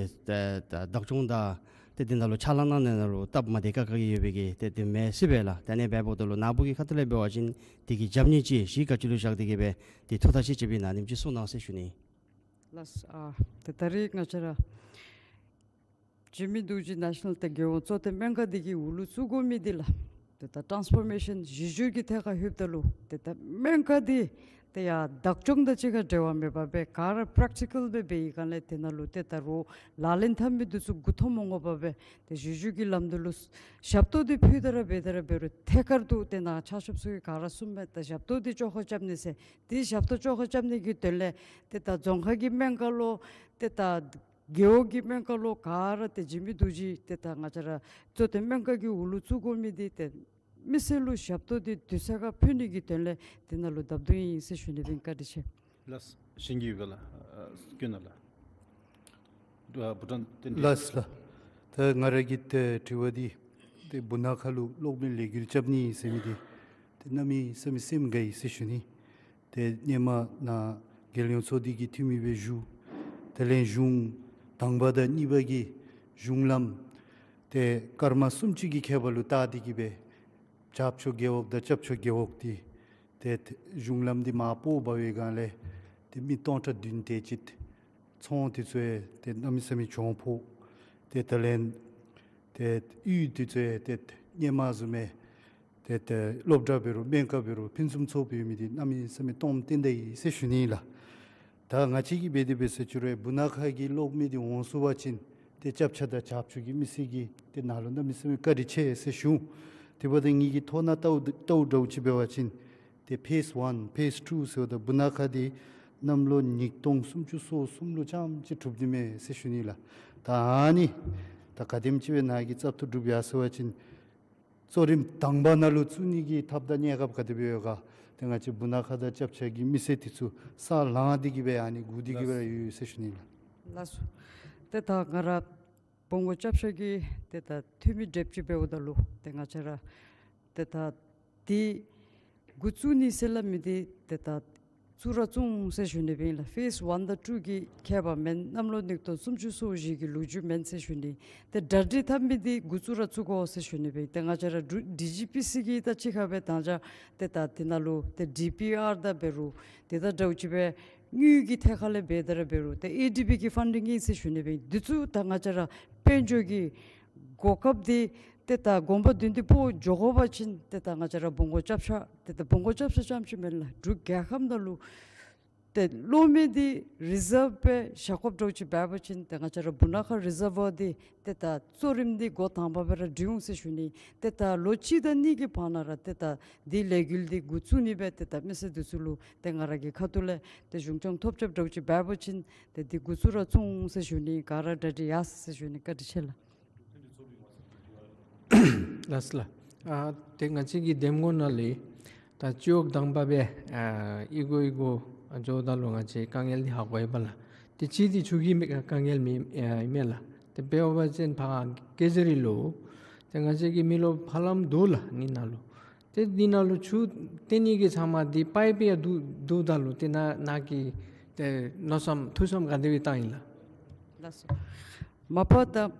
ཏེ་ད་བདག་སྐྱོང་དང་ཏེ་འདི་ནང་ལུ་ཕྱག་ལཱ་གནང་ནི་ནང་ལུ་སྟབས་མ་བདེ་ཁག་ཁ་གི་ཡོད་པའི་གི་ཏེ་དེ་མེད་སྲིད་པས་ལགས། དེ་ནི་འབདཝ་ད་ལུ་ནཱ་བུ་གི་ཁ་ཐུག་ལས་འབད་བ་ཅིན་དེ་གི་རྒྱབ་གཉེར་ཅིག་གཞི་ག་ཅི་ལུ་བཞག་སྟེ་གི་སྦེ་ཏེ་ཐུགས་ཐག་ཆོད་ཅིག་སྦེ་གནང་ནི་ཅིག་གསུང་གནང་ཟེར་ཞུ་ནི། ལགས། ཨ་ཏེ་ད་རིས་ང་བཅས་ར་འཇིགས་མེད་རྡོ་རྗེ་ནེ་ཤ་ནཱལ་ཏེ་རྒྱལ་ཡོངས་གཙོ་བསྟེན་སྨན་ཁང་འདི་གི་འོག་ལུ་བཙུགས་དགོ་མི་འདི་ལགས། ཏེ་ད་ཊཱནསི་ཕོར་མེ་ཤཱན་གཞི་བསྒྱུར་གྱི་ཐད་ཁར་ལྷོདཔ་ད་ལུ་ཏེ་ད་སྨན་ཁང་འདི་ཏེ་ཡར་བདག་སྐྱོང་དང་གཅིག་ཁར་འབྲེལ་བ་མེད་པར་སྦེ་ག་ར་པེརེག་ཊི་ཀལ་སྦེ་འབད་བའི་སྒང་ལས་ཏེ་ནཱ་ལུ་ཏེ་ད་རུང་ལག་ལེན་འཐབ་མི་འདི་ཚུ་མགུ་འཐོམ་མ་འོང་པར་སྦེ་ཏེ་གཞི་བསྒྱུར་གྱི་ལམ་འདི་ལུ་ཞབས་ཏོག་འདི་ཕུལ་ད་ར་འབད་ད་ར་འབད་རུང་ཐད་ཀར་དུ་ཏེ་ནཱ་ཕྱག་ཞབས་ཚུ་གིས་ག་ར་གསུངམ་མས། ད་ཞབས་ཏོག་འདི་བཅོ་ཁ་རྐྱབ་ནི་ཟེར། ཏེ་ཞབས་ཏོག་བཅོ་ཁ་རྐྱབ་ནི་གི་དོན་ལས་ཏེ་ད་རྫོང་ཁག་གི་སྨན་ཁང་ལོ་ཏེ་ད་རྒེད་འོག་གི་སྨན་ཁང་ལོ་ག་ར་ཏེ་འཇིགས་མེད་རྡོ་རྗེ་ཏེ་ད་ང་བཅས་ར་གཙོ་བསྟེན་སྨན་ཁང་གི་འོག་ལུ་བཙུགས་དགོ་མི་འདི་ཏེ་མི་སེར་ལུ་ཞབས་ཏོག་འདི་དུས་ཚོད་ཁར་ཕུལ་ནི་གི་དོན་ལས་ཏེ་ནཱ་ལུ་བརྡ་བརྡུང་ཨིན་ཟེར་ཞུ་ནི་སྦེ་ཨིན། བཀའ་དྲིན་ཆེ། ལགས། གཞན་གྱི་ཡོད་ག་ལགས། ཨ་སྐྱོན་ནང་ལགས། ཨ་བུ་ཊཱན་བསྟན་འཛིན། ལགས་ལགས། ད་ང་ར་གི་ཏེ་དྲི་བ་འདི་ཏེ་སྦུག་ན་ཁ་ལུ་གློག་མེ་ལས་འགུལ་རྐྱབ་ནི་ཟེར་མི་འདི་ཏེ་གནམ་མེད་ས་མེད་སེམས་དགའ་ཡི་ཟེར་ཞུ་ནི། ཏེ་སྔོན་མ་ནཱ་རྒྱལ་ཡོངས་ཚོགས་སྡེ་གི་འཐུས་མི་སྦེ་བཞུགས། དེ་ལས་གཞུང་དང་པ་དང་གཉིས་པ་གི་གཞུང་ལམ་ཏེ་སྐར་མ་སུམ་ཅུ་གི་ཁྱད་པར་ལུ་བལྟ་སྟེ་གི་སྦེ་རྒྱབ་ཕྱོགས་རྒེད་འོག་དང་རྐྱབ་ཕྱོགས་རྒེད་འོག་འདི་ཏེ་གཞུང་ལམ་འདི་མར་སྤོ་འབག་པའི་སྒང་ལས་ཏེ་མི་སྟོང་ཕྲག་བདུན་དེ་ཅིག་ཚོང་འདི་ཚུ་ཡང་ཏེ་གནམ་མེད་ས་མེད་གྱོང་ཕོག། ཏེ་དེ་ལས་ཏེ་གཡུས་འདི་ཚུ་ཡང་ཏེ་སྔོན་མ་བཟུམ་མེད། ཏེ་ཏེ་སློབ་གྲྭ་འབད་རུང་སྨན་ཁང་འབད་རུང་ཕུན་སུམ་ཚོགསཔ་ཡོད་མི་འདི་གནམ་མེད་ས་མེད་སྟོངམ་ཏན་ཏན་ཨིན་ཟེར་ཞུ་ནི་ལགས། ད་ང་བཅས་ཀྱིས་འབད་དེ་འབད་ཟེར་ཅི་རུང་སྦུག་ན་ཁ་གི་གློག་མེ་འདི་འོང་ཚུགས་པ་ཅིན་ ཏེ་སྐྱབས་ཆ་དང་བྱབས་ཆུ་གི་མི་སེར་གྱིས་ཏེ་ནཱ་ལུ་གནམ་མེད་ས་མེད་བཀའ་དྲིན་ཆེ་ཟེར་ཞུ། དེ་འབདཝ་ད་ངེ་གི་ཐོག་ནང་ལྟཝ་ལྟཝ་འདྲཝ་ཅིག་འབད་བ་ཅིན་ཏེ་ཕེསི་ཝན་ཕེསི་ཊུ་ཟེརཝ་ད་སྦུག་ན་ཁ་འདི་གནམ་ལོ་ཉིས་སྟོང་སུམ་ཅུ་སོ་གསུམ་ལུ་རྐྱངམ་ཅིག་གྲུབ་ནི་མས་ཟེར་ཞུ་ནི་ལགས། ད་ཨ་ནི་ད་ག་དེམ་ཅིག་སྦེ་ནཱ་གིས་བཙག་འཐུ་གྲུབ་ཡར་སོང་པ་ཅིན་གཙོ་རིམ་དང་པ་ནང་ལུ་བཙུགས་ནི་གི་ཐབས་དང་གནས་སྐབས་ག་དེ་སྦེ་ཡོད་ག། ཏེ་ང་བཅས་སྦུག་ན་ཁ་དང་སྐྱབས་ཆ་གི་མི་སེར་དེ་ཚུ་ས་ལང་སྟེ་གི་སྦེ་ཨ་ནི་སྒུག་སྟེ་གི་སྦེ་ར་ཡོད་ཟེར་ཞུ་ནི་ལགས། ལགས་སོ། ཏེ་ད་ང་ར་བོང་གོ་སྐྱབས་ཆ་གི་ཏེ་ད་འཐུས་མི་བགྲེསཔ་ཅིག་འབདཝ་ད་ལུ་ཏེ་ང་བཅས་ར་ཏེ་ད་འདི་འགོ་བཙུགས་ནི་ཟེར་སླབ་མི་འདི་ཏེ་ད་བཙུགས་ར་བཙུགས་འོང་ཟེར་ཞུ་ནི་སྦེ་ཨིན་ལགས། ཕེསི་ཝན་དང་ཊུ་གི་ཁྱད་པར་མེན། གནམ་ལོ་ཉིས་སྟོང་སུམ་ཅུ་སོ་བཞི་གི་ལོ་རྒྱུས་མེན་ཟེར་ཞུ་ནི། ཏེ་གྲ་སྒྲིག་འཐབ་མི་འདི་འགོ་བཙུགས་ར་བཙུགས་དགོ་ཟེར་ཞུ་ནི་སྦེ་ཨིན། ཏེ་ང་བཅས་ར་ཌི་ཌི་ཇི་པི་སི་གི་ད་གཅིག་ཁར་སྦེ་ད་ཅི་ཏེ་ད་དེ་ནང་ལུ་ཏེ་ཌི་པི་ཨར་དང་འབད་རུང་ཏེ་ད་འདྲཝ་ཅིག་སྦེ་དངུལ་གྱི་ཐད་ཁར་ལས་འབད་དེ་ར་འབད་རུང་ཏེ་ཨེ་ཌི་བི་གི་ཕན་ཌིང་ཨིན་ཟེར་ཞུ་ནི་སྦེ་ཨིན། འདི་ཚུ་ད་ང་བཅས་ར་དཔལ་འབྱོར་གྱི་གོ་སྐབས་འདི་ཏེ་ད་གོམ་པ་མདུན་འདི་སྤོ་འགྱོ་དགོ་པ་ཅིན་ཏེ་ད་ང་བཅས་ར་བོང་གོ་སྐྱབས་ཆ་ཏེ་ད་བོང་གོ་སྐྱབས་ཆ་རྐྱངམ་ཅིག་མེན་ལགས། འབྲུག་རྒྱལ་ཁབ་ནང་ལུ་ཏེ་གློག་མེ་འདི་རི་ཛརབ་སྦེ་བཞག་དགོཔ་འདྲཝ་ཅིག་འབད་བ་ཅིན་ཏེ་ང་བཅས་ར་སྦུག་ན་ཁ་རི་ཛརབ་འདི་ཏེ་ད་གཙོ་རིམ་འདི་འགོ་དང་པ་སྦེ་ར་སྒྲིག་འོང་ཟེར་ཞུ་ནི། ཏེ་ད་ལོ་གཅིག་དང་གཉིས་ཀྱི་བར་ན་ར་ཏེ་ད་འདི་ལས་འགུལ་འདི་འགོ་བཙུགས་ནི་སྦེ་ཏེ་ད་མི་སེར་འདི་ཚུ་ལུ་ཏེ་ང་ར་གི་ཁ་ཐུག་ལས་ཏེ་གཞུང་སྐྱོང་ཐོབ་རྐྱབ་འདྲཝ་ཅིག་འབད་བ་ཅིན་ཏེ་འདི་འགོ་བཙུགས་ར་བཙུགས་འོང་ཟེར་ཞུ་ནི། ག་ར་གྲ་སྒྲིག་ཡར་སོང་ཟེར་ཞུ་ནི། བཀའ་དྲིན་ཆེ་ལགས། ལགས་ལགས། ཨ་ཏེ་ང་བཅས་ཀྱི་འདེམས་ངོ་ནང་ལས་ད་སྤྱི་འོག་དང་པ་སྦེ་ཨ་ཨི་གོ་ཨི་གོ་འགྱོཝ་ད་ལུ་ང་བཅས་དཀའ་ངལ་འདི་ཧ་གོ་ཡི་པ་ལགས། ཏེ་གཅིག་འདི་ཆུ་གི་མེ་དཀའ་ངལ་མེད་ཨ་མེན་ལགས། ཏེ་འབད་བ་ཅིན་ཕར་ཀེ་ཛ་རི་ལུ་ཏེ་ང་བཅས་ཀྱི་མི་ལོ་ཕར་ལམ་འདུག་ལགས། ཨ་ནི་ནང་ལུ་ཏེ་འདི་ནང་ལུ་ཆུ་བཏོན་ནི་གི་ཚབ་མ་འདི་པའིཔ་ཡང་འདུག་འདུག་ད་ལུ་ཏེ་ནཱ་ནཱ་གིས་ཏེ་མནོ་བསམ་ཐུགས་བསམ་ག་དེ་སྦེ་བཏང་ཡི་ལགས། ལགས་སོ། མ་པ་ད་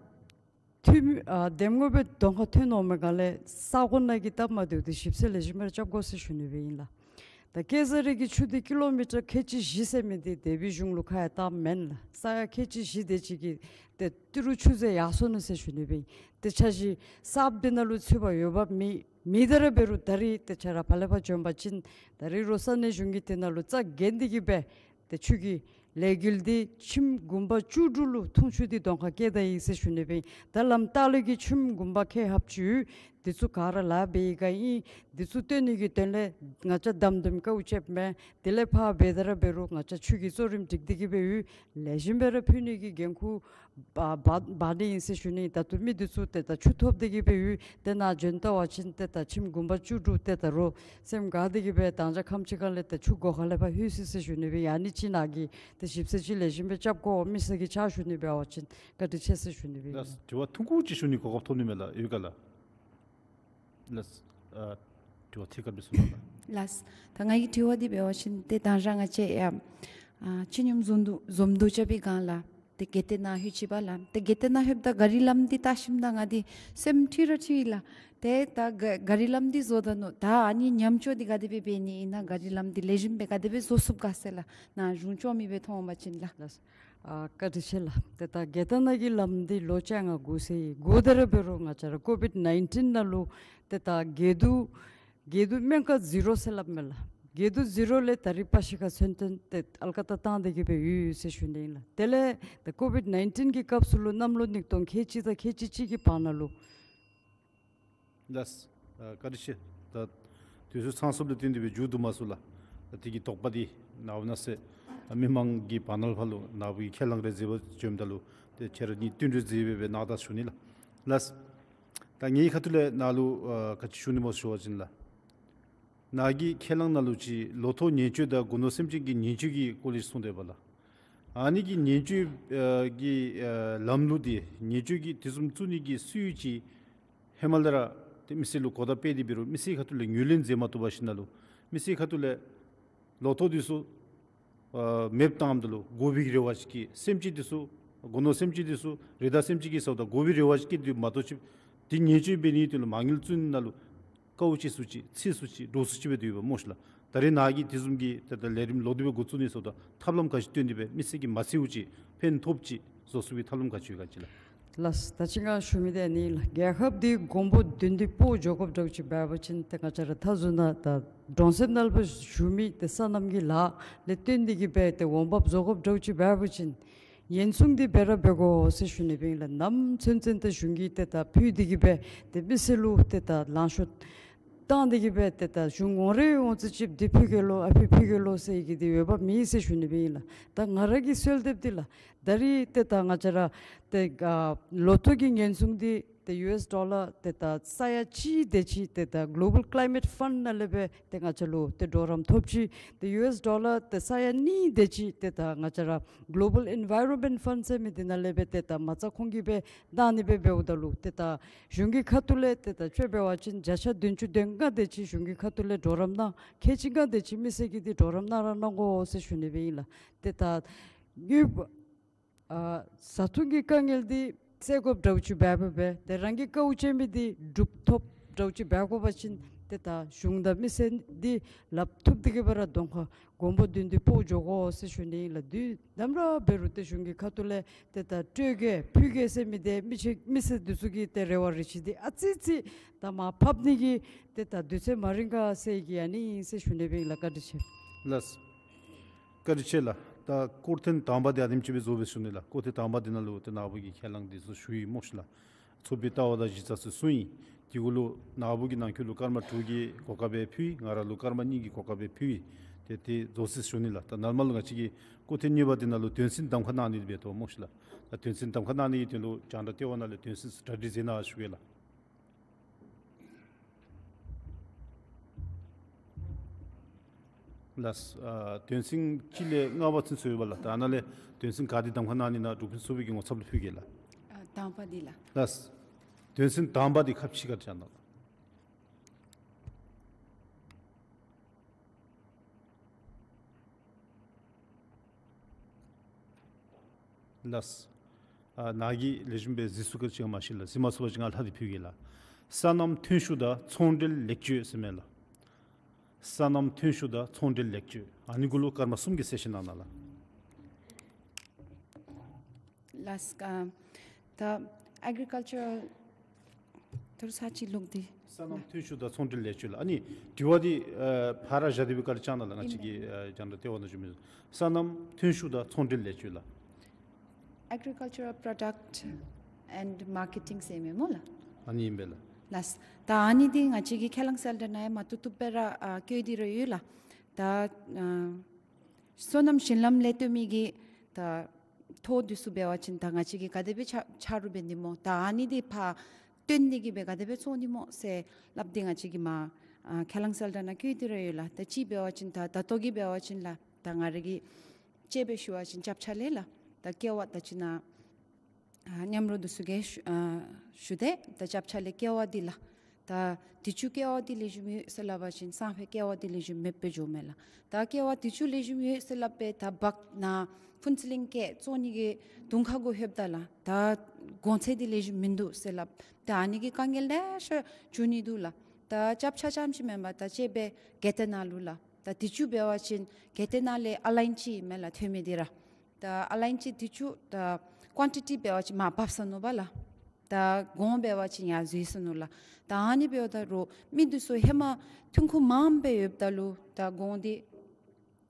འཐུས་མི་ཨ་འདེམས་ངོ་སྦེ་གདོང་ཁར་ཐོན་འོང་མི་ག་ལས་ས་གོ་ནང་གི་སྟབས་མ་བདེཝ་འདི་ཞིབ་འཚོལ་ལེགས་ཤོམ་སྦེ་ར་རྐྱབ་དགོ་ཟེར་ཞུ་ནི་སྦེ་ཨིན་ལགས། ད་ཀེ་ཛ་རི་གི་ཆུ་འདི་ཀི་ལོ་མི་ཊར་ཁལ་གཅིག་བཞི་ཟེར་མི་འདི་དེ་སྦེ་གཞུང་ལུ་ཁ་ཡང་བཏབ་མེན་ལགས། ས་ཡ་ཁལ་གཅིག་བཞི་དེ་ཅིག་གིས་ཏེ་ཏི་རུ་ཆུ་ཟེར་ཡར་སོང་ནུག་ཟེར་ཞུ་ནི་སྦེ་ཨིན། ཏེ་འཆར་གཞི་གསརཔ་འདི་ནང་ལུ་ཚུད་པར་འོས་འབབ་མེད་མེད་དེ་ར་འབད་རུང་ད་རིས་ཏེ་ཁྱོད་ར་ཕར་ལས་ཕར་བྱོན་པ་ཅིན་ད་རིས་རོགས་ས་གནས་གཞུང་གིས་དེ་ནང་ལུ་རྩ་འགེངས་ཏེ་གི་སྦེ་ཏེ་ཆུ་གི་ལས་འགུལ་འདི་ཁྱིམ་གུང་པ་བཅུ་དྲུག་ལུ་འཐུང་ཆུ་འདི་གདོང་ཁར་བསྐྱལ་ད་ཡི་ཟེར་ཞུ་ནི་སྦེ་ཨིན། ད་ལམ་ལྟག་ལུ་གི་ཁྱིམ་གུང་པ་ཁལ་ལྷགཔ་ཅིག་ཡོད། འདི་ཚུ་ག་ར་ལཱ་འབད་ཡི་ག་ཨིན། འདི་ཚུ་བཏོན་ནི་གི་དོན་ལས་ང་བཅས་དམ་དམ་དཀའཝ་སྤྱདཔ་མས། དེ་ལས་ཕར་འབད་དེ་ར་འབད་རུང་ང་བཅས་ཆུ་གི་གཙོ་རིམ་སྒྲིག་སྟེ་གི་སྦེ་ཡོད། ལེགས་ཤོམ་སྦེ་ར་ཕུལ་ནི་གི་འགན་ཁུར་འབག་འབག་འབག་ནི་ཨིན་ཟེར་ཞུ་ནི། ད་ལྟོ་མི་འདི་ཚུ་ཏེ་ད་ཆུ་ཐོབ་སྟེ་གི་སྦེ་ཡོད། ཏེ་ནཱ་བྱོན་བལྟ་བ་ཅིན་ཏེ་ད་ཁྱིམ་གུང་པ་བཅུ་དྲུག་ཏེ་ད་རོགས་སེམས་དགའ་སྟེ་གི་སྦེ་ད་ང་བཅས་ཁམས་ཅིག་ཁ་ལས་ཏེ་ཆུ་སྒོ་ཁ་ལས་ཕར་ལྷོད་ཅི་ཟེར་ཞུ་ནི་སྦེ་ཨིན། ཨ་ནི་ཅིག་ནཱ་གིས་ཏེ་ཞིབ་འཚོལ་ཅིག་ལེགས་ཤོམ་སྦེ་རྐྱབ་དགོ། མི་སེར་གྱི་ཕྱག་ཞུ་ནི་འབད་བ་ཅིན་བཀའ་དྲིན་ཆེ་ཟེར་ཞུ་ནི་སྦེ་ཨིན། ལགས། དྲི་བ་ཐུང་ཀུ་ཅིག་ཞུ་ནི་གོ་སྐབས་ཐོབ་ནི་མས་ལགས། ཡོད་ག་ལགས། ལགས། ཨ་དྲི་བ་ཐད་ཀར་འབད་ཞུ་གནང་ལགས། ལགས། ད་ང་གི་དྲི་བ་འདི་འབད་བ་ཅིན་ཏེ་ད་རང་ང་བཅས་ཡ་ཨ་སྤྱི་སྙོམས་འཛོམས་འདུ་འཛོམས་འདུ་རྐྱབ་པའི་སྒང་ལགས། ཏེ་དགེ་ལྡན་ནང་ལྷོད་ཅི་པ་ལགས། ཏེ་དགེ་ལྡན་ནང་ལྷོདཔ་ད་ག་རི་ལམ་འདི་བལྟ་ཞིནམ་ད་ང་འདི་སེམས་འཁྲུལ་ར་འཁྲུལ་ཡི་ལགས། ཏེ་ད་ག་ག་རི་ལམ་འདི་བཟོ་ད་ནུག། ད་ཨ་ནི་ཉམས་བཅོས་འདི་ག་དེ་སྦེ་འབད་ནི་ཨིན་ན། ག་རི་ལམ་འདི་ལེགས་ཤོམ་སྦེ་ག་དེ་སྦེ་བཟོ་ཚུགས་ག་ཟེར་ལགས། ནཱ་གཞུང་སྐྱོང་མི་སྦེ་མཐོང་བ་ཅིན་ལགས། ལགས། ཨ་བཀའ་དྲིན་ཆེ་ལགས། ཏེ་ད་དགེ་ལྡན་ནང་གི་ལམ་འདི་ལོ་བཅོ་ལྔ་འགོར་སོ་ཡི། འགོར་ཏེ་ར་འབད་རུང་ང་བཅས་ར་ཀོ་བིཌ་ནའིན་ཊིན་ནང་ལུ་ཏེ་ད་དགེ་འདུན་དགེ་འདུན་སྨན་ཁང་ཟི་རོ་ཟེར་སླབ་མས་ལགས། དགེ་འདུན་ཟི་རོ་ལས་ད་རིས་པར་ཤི་ཁ་ཚུན་ཚོད་ཏེ་ཨལ་ཀ་བཏང་སྟེ་གི་སྦེ་ཡོད་ཟེར་ཞུ་ནི་ཨིན་ལགས། དེ་ལས་ད་ཀོ་བིཌ་ནའིན་ཊིན་གྱི་སྐབས་སུ་ལུ་གནམ་ལོ་ཉིས་སྟོང་ཁལ་གཅིག་དང་ཁལ་གཅིག་གཅིག་གི་བར་ན་ལུ། ལགས། ཨ་བཀའ་དྲིན་ཆེ། ད་དུས་ཚོད་ཚང་སོངམ་ལས་བརྟེན་ཏེ་སྦེ་མཇུག་བསྡུ་མ་ཚུགས་ལགས། ད་དེ་གི་དོགས་པ་འདི་ནཱ་བུ་ནཱ་ཟེར་མི་མང་གི་བར་ན་ལུ་ཕར་ལུ་ནཱ་བུ་གིས་ཁས་བླངས་རེ་མཛད་པར་བྱོནམ་ད་ལུ་ཏེ་ཁྱེད་ར་གཉིས་བསྟུན་གྲོས་མཛད་སྦེ་སྦེ་གནང་ད་ཞུ་ནི་ལགས། ལགས། ད་ངེའི་ཁ་ཐུག་ལས་ནཱ་ལུ་ཨ་ག་ཅི་ཞུ་ནི་སྨོ་ཟེར་བ་ཅིན་ལགས། ནཱ་གི་ཁས་བླངས་ནང་ལུ་ཅིག་ལོ་ཐོག་ཉེན་བཅོལ་དང་སྒོ་ནོར་སེམས་ཅན་གྱི་ཉེན་བཅོལ་གྱི་སྐོར་ལས་གསུངས་ཏེ་ཡོདཔ་ལགས། ཨ་ནི་གི་ཉེན་བཅོལ་ཨ་གི་ཨ་ལམ་ལུགས་འདི་ཉེན་བཅོལ་གྱི་དེ་བཟུམ་བཙུགས་ནི་གི་སྲོལ་ཡིག་ཅིག་ཧེ་མ་ལས་ར་ཏེ་མི་སེར་ལུ་གོ་བརྡ་སྤེལ་ཏེ་འབད་རུང་མི་སེར་ཁ་ཐུག་ལས་ངོས་ལེན་མཛད་མ་བཏུབ་པར་ཞིནམ་ལས་མི་སེར་ཁ་ཐུག་ལས་ལོ་ཐོག་འདི་ཚུ་ཨ་མེདཔ་བཏངམ་ད་ལུ་དགོ་པའི་རེ་བ་ཅིག་གིས་སེམས་ཅན་འདི་ཚུ་སྒོ་ནོར་སེམས་ཅན་འདི་ཚུ་རི་དྭགས་སེམས་ཅན་གྱི་ཟེརཝ་ད་དགོ་པའི་རེ་བ་ཅིག་བསྐྱེད་དེ་མ་གཏོགས་ཅིག་འདི་ཉེན་བཅོལ་འབད་ནིའི་དོན་ལུ་མ་དངུལ་བཙུགས་ནི་ནང་ལུ་དཀའཝ་སྤྱད་ས་ཅིག་འཚེར་ས་ཅིག་འདྲོག་ས་ཅིག་སྦེ་སྡོད་ཡོདཔ་སྨོ་ཤིག་ལགས། ད་རེས་ནཱ་གིས་དེ་བཟུམ་གྱི་ད་ལྟོ་ལས་རིམ་ལོག་སྟེ་སྦེ་འགོ་བཙུགས་ནི་ཟེརཝ་ད་ཐབས་ལམ་ག་ཅི་བཏོན་ཏེ་སྦེ་མི་སེར་གྱིས་མ་འཚེར་བ་ཅིག་ཕན་ཐོགས་ཅིག་བཟོ་ཚུགས་པའི་ཐབས་ལམ་ག་ཅི་ཡོད་ག་ཅིག་ལགས། ལགས། ད་ཅི་ང་ཞུ་མི་འདི་ཨ་ནི་ལགས། རྒྱལ་ཁབ་འདི་གོང་བུ་མདུན་དུ་སྤོ་འགྱོ་དགོཔ་འདྲཝ་ཅིག་འབད་བ་ཅིན་ཏེ་ང་བཅས་ར་མཐའ་ཟུར་ནང་ད་གྲོང་གསེབ་ནང་ལུ་བཞུགས་མི་ཏེ་སོ་ནམ་གྱི་ལཱ་ལས་བརྟེན་ཏེ་གི་སྦེ་ཏེ་འོང་འབབ་བཟོ་དགོཔ་འདྲཝ་ཅིག་འབད་བ་ཅིན་ ཉེན་སྲུང་འདི་འབད་ར་འབད་དགོ་ཟེར་ཞུ་ནི་སྦེ་ཨིན་ལགས། ནམ་ཚུན་ཚོད་ཏེ་གཞུང་གིས་ཏེ་ད་ཕུལ་ཏེ་གི་སྦེ་ཏེ་མི་སེར་ལུ་ཏེ་ད་ལང་ཤོར་བཏང་སྟེ་གི་སྦེ་ཏེ་ད་གཞུང་འོང་རེ་འོང་ཚེ་ཅིག་འདི་ཕུལ་གེ་ལོ་ཨ་ཕི་ཕུལ་གེ་ལོ་ཟེར་གི་འདི་འོས་འབབ་མེད་ཟེར་ཞུ་ནི་སྦེ་ཨིན་ལགས། ད་ང་ར་གིས་གསོལ་འདེབས་འདི་ལགས། ད་རིས་ཏེ་ད་ང་བཅས་ར་ཏེ་ཨ་ལོ་ཐོག་གི་ཉེན་སྲུང་འདི་ཏེ་ཡུ་ཨེསི་ཌོ་ལར་ཏེ་ད་ས་ཡ་གཅིག་དེ་ཅིག་ཏེ་ད་གོ་ལོ་བཱལ་ཀི་ལའི་མེཊ་ཕཱནཌ་ནང་ལས་སྦེ་ཏེ་ང་བཅས་ལུ་ཏེ་གྲོགས་རམ་ཐོབ་ཅི། ཏེ་ཡུ་ཨེསི་ཌོ་ལར་ཏེ་ས་ཡ་གཉིས་དེ་ཅིག་ཏེ་ད་ང་བཅས་ར་གོ་ལོ་བཱལ་ཨེན་ཝའི་རོན་མེནཊ་ཕཱནཌ་ཟེར་མི་འདི་ནང་ལས་སྦེ་ཏེ་ད་མ་རྩ་ཁོང་གིས་སྦེ་གནང་ནི་སྦེ་འབདཝ་ད་ལུ་ཏེ་ད་གཞུང་གི་ཁ་ཐུག་ལས་ཏེ་ད་དཔྱེ་འབད་བ་ཅིན་བརྒྱ་ཆ་བདུན་ཅུ་དོན་ལྔ་དེ་ཅིག་གཞུང་གི་ཁ་ཐུག་ལས་གྲོགས་རམ་གནང་། ཁལ་གཅིག་ལྔ་དེ་ཅིག་མི་སེར་གྱིས་འདི་གྲོགས་རམ་གནང་ར་གནང་དགོ་ཟེར་ཞུ་ནི་སྦེ་ཨིན་ལགས། ཏེ་ད་དངུལ་ཨ་བཟའ་འཐུང་གི་དཀའ་ངལ་འདི་སེལ་དགོཔ་འདྲཝ་ཅིག་འབད་འབད་སྦེ་ཏེ་རང་གི་དཀའཝ་སྤྱད་མི་འདི་འགྲུབ་ཐོབ་འདྲཝ་ཅིག་འབད་དགོ་པ་ཅིན་ཏེ་ད་གཞུང་དང་མི་སེར་འདི་སླབ་ཐུབ་སྟེ་གི་སྦེ་ར་གདོང་ཁར་གོང་བུ་མདུན་དུ་སྤོ་འགྱོ་དགོ་ཟེར་ཞུ་ནི་ཨིན་ལགས། དུས་ནམ་ར་འབད་རུང་ཏེ་གཞུང་གི་ཁ་ཐུག་ལས་ཏེ་ད་སྤྲོད་གེ་ཕུལ་གེ་ཟེར་མི་འདི་མི་ཆེ་མི་སེར་འདི་ཚུ་གི་ཏེ་རེ་བ་རེ་ཆེ་འདི་ཨ་ཙི་ཅིག་ད་མར་ཕབ་ནི་གི་ཏེ་ད་དུས་ཚོད་མ་རན་ག་ཟེར་གི་ཨ་ནི་ཨིན་ཟེར་ཞུ་ནི་སྦེ་ཨིན་ལགས། བཀའ་དྲིན་ཆེ། ལགས། བཀའ་དྲིན་ཆེ་ལགས། ད་སྐོར་ཐེངས་དང་པ་འདི་ཨ་ནེམ་ཅིག་སྦེ་བཟོ་སྦེ་ཞུ་ནི་ལགས། སྐོར་ཐེངས་དང་པ་འདི་ནང་ལུ་ཏེ་ནཱ་བུ་གིས་ཁས་བླངས་འདི་ཚུ་ཞུ་ཡི་སྨོ་ཤི་ལགས། ཚོགས་པའི་ལྟ་བ་དང་གཞི་རྩ་ཚུ་གསུངས་ཡི། དེ་གུ་ལུ་ནཱ་བུ་གིས་ནང་འཁོད་ལུ་སྐར་མ་དྲུག་གི་གོ་སྐབས་སྦེ་ཕུལ་ཡི། ང་ར་ལུ་སྐར་མ་གཉིས་ཀྱི་གོ་སྐབས་སྦེ་ཕུལ་ཡི། ཏེ་དེ་བཟོ་ཅི་ཞུ་ནི་ལགས། ད་ནཱ་ལས་མར་ལུ་ང་བཅས་ཀྱིས་སྐོར་ཐེངས་གཉིས་པ་འདི་ནང་ལུ་དོན་ཚན་གདམ་ཁ་གནང་ནི་འདི་འབད་དོ་སྨོ་ཤི་ལགས། ད་དོན་ཚན་གདམ་ཁ་གནང་ནི་གི་དོན་ལུ་རྒྱང་བསྒྲགས་ལྟེ་བ་ནང་ལས་དོན་ཚན་གྲ་སྒྲིག་མཛད་གནང་ཞུ་གེ་ལགས། ལགས། ཨ་དོན་ཚན་གཅིག་ལས་ལྔ་པ་ཚུན་ཚོད་ཡོད་པ་ལགས། ད་ཨ་ནཱ་ལས་དོན་ཚན་ག་འདི་གདམ་ཁ་གནང་ནི་ན་འབྲུག་ཕུན་ཚོགས་པའི་གི་ངོ་ཚབ་ལུ་ཕུལ་གེ་ལགས། ཨ་དང་པ་འདི་ལགས། ལགས། དོན་ཚན་དང་པ་འདི་ཁ་ཕྱི་ཁར་བཞག་གནང་ལགས། ལགས། ཨ་ནཱ་གིས་ལེགས་ཤོམ་སྦེ་གཟིགས་ཚུགས་ག་ཅིག་མ་ཤེས་ལགས། གཟིགས་མ་ཚུགས་པ་ཅིན་ང་ལྷག་སྟེ་ཕུལ་གེ་ལགས། སོ་ནམ་ཐོན་ཤུགས་དང་ཚོང་འབྲེལ་ལེགས་བཅོས་ཟེར་མས་ལགས། སོ་ནམ་ཐོན་ཤུགས་དང་ཚོང་འབྲེལ་ལེགས་བཅོས། ཨ་ནི་གུ་ལུ་སྐར་མ་གསུམ་གྱི་གསལ་བཤད་གནང་གནང་ལགས། ལགས། ཨ་ད་ཨེག་རི་ཀལ་ཅར་ཐུར་ས་ཅིག་ལོག་སྟེ། སོ་ནམ་ཐོན་ཤུགས་དང་ཚོང་འབྲེལ་ལེགས་བཅོས་ལགས། ཨ་ནི་དྲི་བ་འདི་ཨ་ཕར་བཞག་སྟེ་སྦེ་བཀའ་དྲིན་བསྐྱང་གནང་ལགས། ང་བཅས་ཀྱི་ཨ་རྒྱང་བསྒྲགས་ལྟེ་བ་ནང་བཞུགས་མི་སོ་ནམ་ཐོན་ཤུགས་དང་ཚོང་འབྲེལ་ལེགས་བཅོས་ལགས། Agricultural Product and Marketing ཟེར་མས་སྨོ་ལགས། ཨ་ནི་ཨིན་པས་ལགས། ལགས། ད་ཨ་ནི་འདི་ང་བཅས་ཀྱི་ཁས་བླངས་གསལ་བསྒྲགས་ནང་ཡང་མ་བཏུབ་བཏུབ་སྦེ་ར་ཨ་བཀོད་དེ་ར་ཡོད་ལགས། ད་ཨ་སོ་ནམ་ཞིང་ལམ་ལས་བཏོན་མི་གི་ད་ཐོ་འདི་ཚུ་འབད་བ་ཅིན་ད་ང་བཅས་ཀྱིས་ག་དེ་སྦེ་ཆ་ཆ་རོགས་འབད་ནི་སྨོ། ད་ཨ་ནི་འདི་ཕར་བཏོན་ནི་གི་སྦེ་ག་དེ་སྦེ་བཙོང་ནི་སྨོ་ཟེར་སླབ་སྟེ་ང་བཅས་ཀྱིས་མར་ཨ་ཁས་བླངས་གསལ་བསྒྲགས་ནང་བཀོད་དེ་ར་ཡོད་ལགས། ད་ཅིག་འབད་བ་ཅིན་ད་ད་ལྟོ་གི་འབད་བ་ཅིན་ལགས། ད་ང་ར་གིས་དཔྱེ་སྦེ་ཞུ་བ་ཅིན་རྒྱབ་ཆ་ལས་ལགས། ད་ཀེ་བ་ད་ཅི་ནཱ་ཨ་མཉམ་རོགས་འདི་ཚུ་གིས་ཞུ་ཨ་ཞུ་དེས། ད་རྒྱབ་ཆ་ལས་ཀེ་བ་འདི་ལགས། ད་དུས་ཅི་ཀེ་བ་འདི་ལེགས་ཤོམ་ཡོད་ཟེར་སླབ་པ་ཅིན་སང་ཕོད་ཀེ་བ་འདི་ལེགས་ཤོམ་མེདཔ་སྦེ་འགྱོཝ་མས་ལགས། ད་ཀེ་བ་དུས་ཅི་ལེགས་ཤོམ་ཡོད་ཟེར་སླབ་སྦེ་ད་བག་ནཱ་ཕུན་ཚོགས་གླིང་སྐྱེལ་བཙོང་ནི་གི་དུང་ཁ་གུ་ལྷོདཔ་ད་ལགས། ད་གོང་ཚད་འདི་ལེགས་ཤོམ་མིན་འདུག་ཟེར་སླབ། ད་ཨ་ནི་གི་དཀའ་ངལ་ལེ་ཤ་འབྱུང་ནི་འདུག་ལགས། ད་རྒྱབ་ཆ་རྐྱངམ་ཅིག་མེན་པར་ད་དཔྱེ་སྦེ་གལ་ཏེ་ནཱ་ལུ་ལགས། ད་དུས་ཅི་འབད་བ་ཅིན་གལ་ཏེ་ནཱ་ལས་ཨ་ལཱའིན་ཅི་མས་ལགས་ཐོན་མི་འདི་ར། ད་ཨ་ལཱའིན་ཅི་དུས་ཅི་ད་ཀུའན་ཊི་ཊི་འབད་བ་ཅིན་མར་བབས་སོ་ནུག་པ་ལགས། ད་གོང་འབད་བ་ཅིན་ཡར་འཛུལ་སོ་ནུག་ལགས། ད་ཨ་ནི་འབདཝ་ད་རུང་མི་འདི་ཚུ་ཧེ་མ་ཐོན་ཁུངས་མངམ་སྦེ་ཡོདཔ་ད་ལུ་ད་གོང་འདི་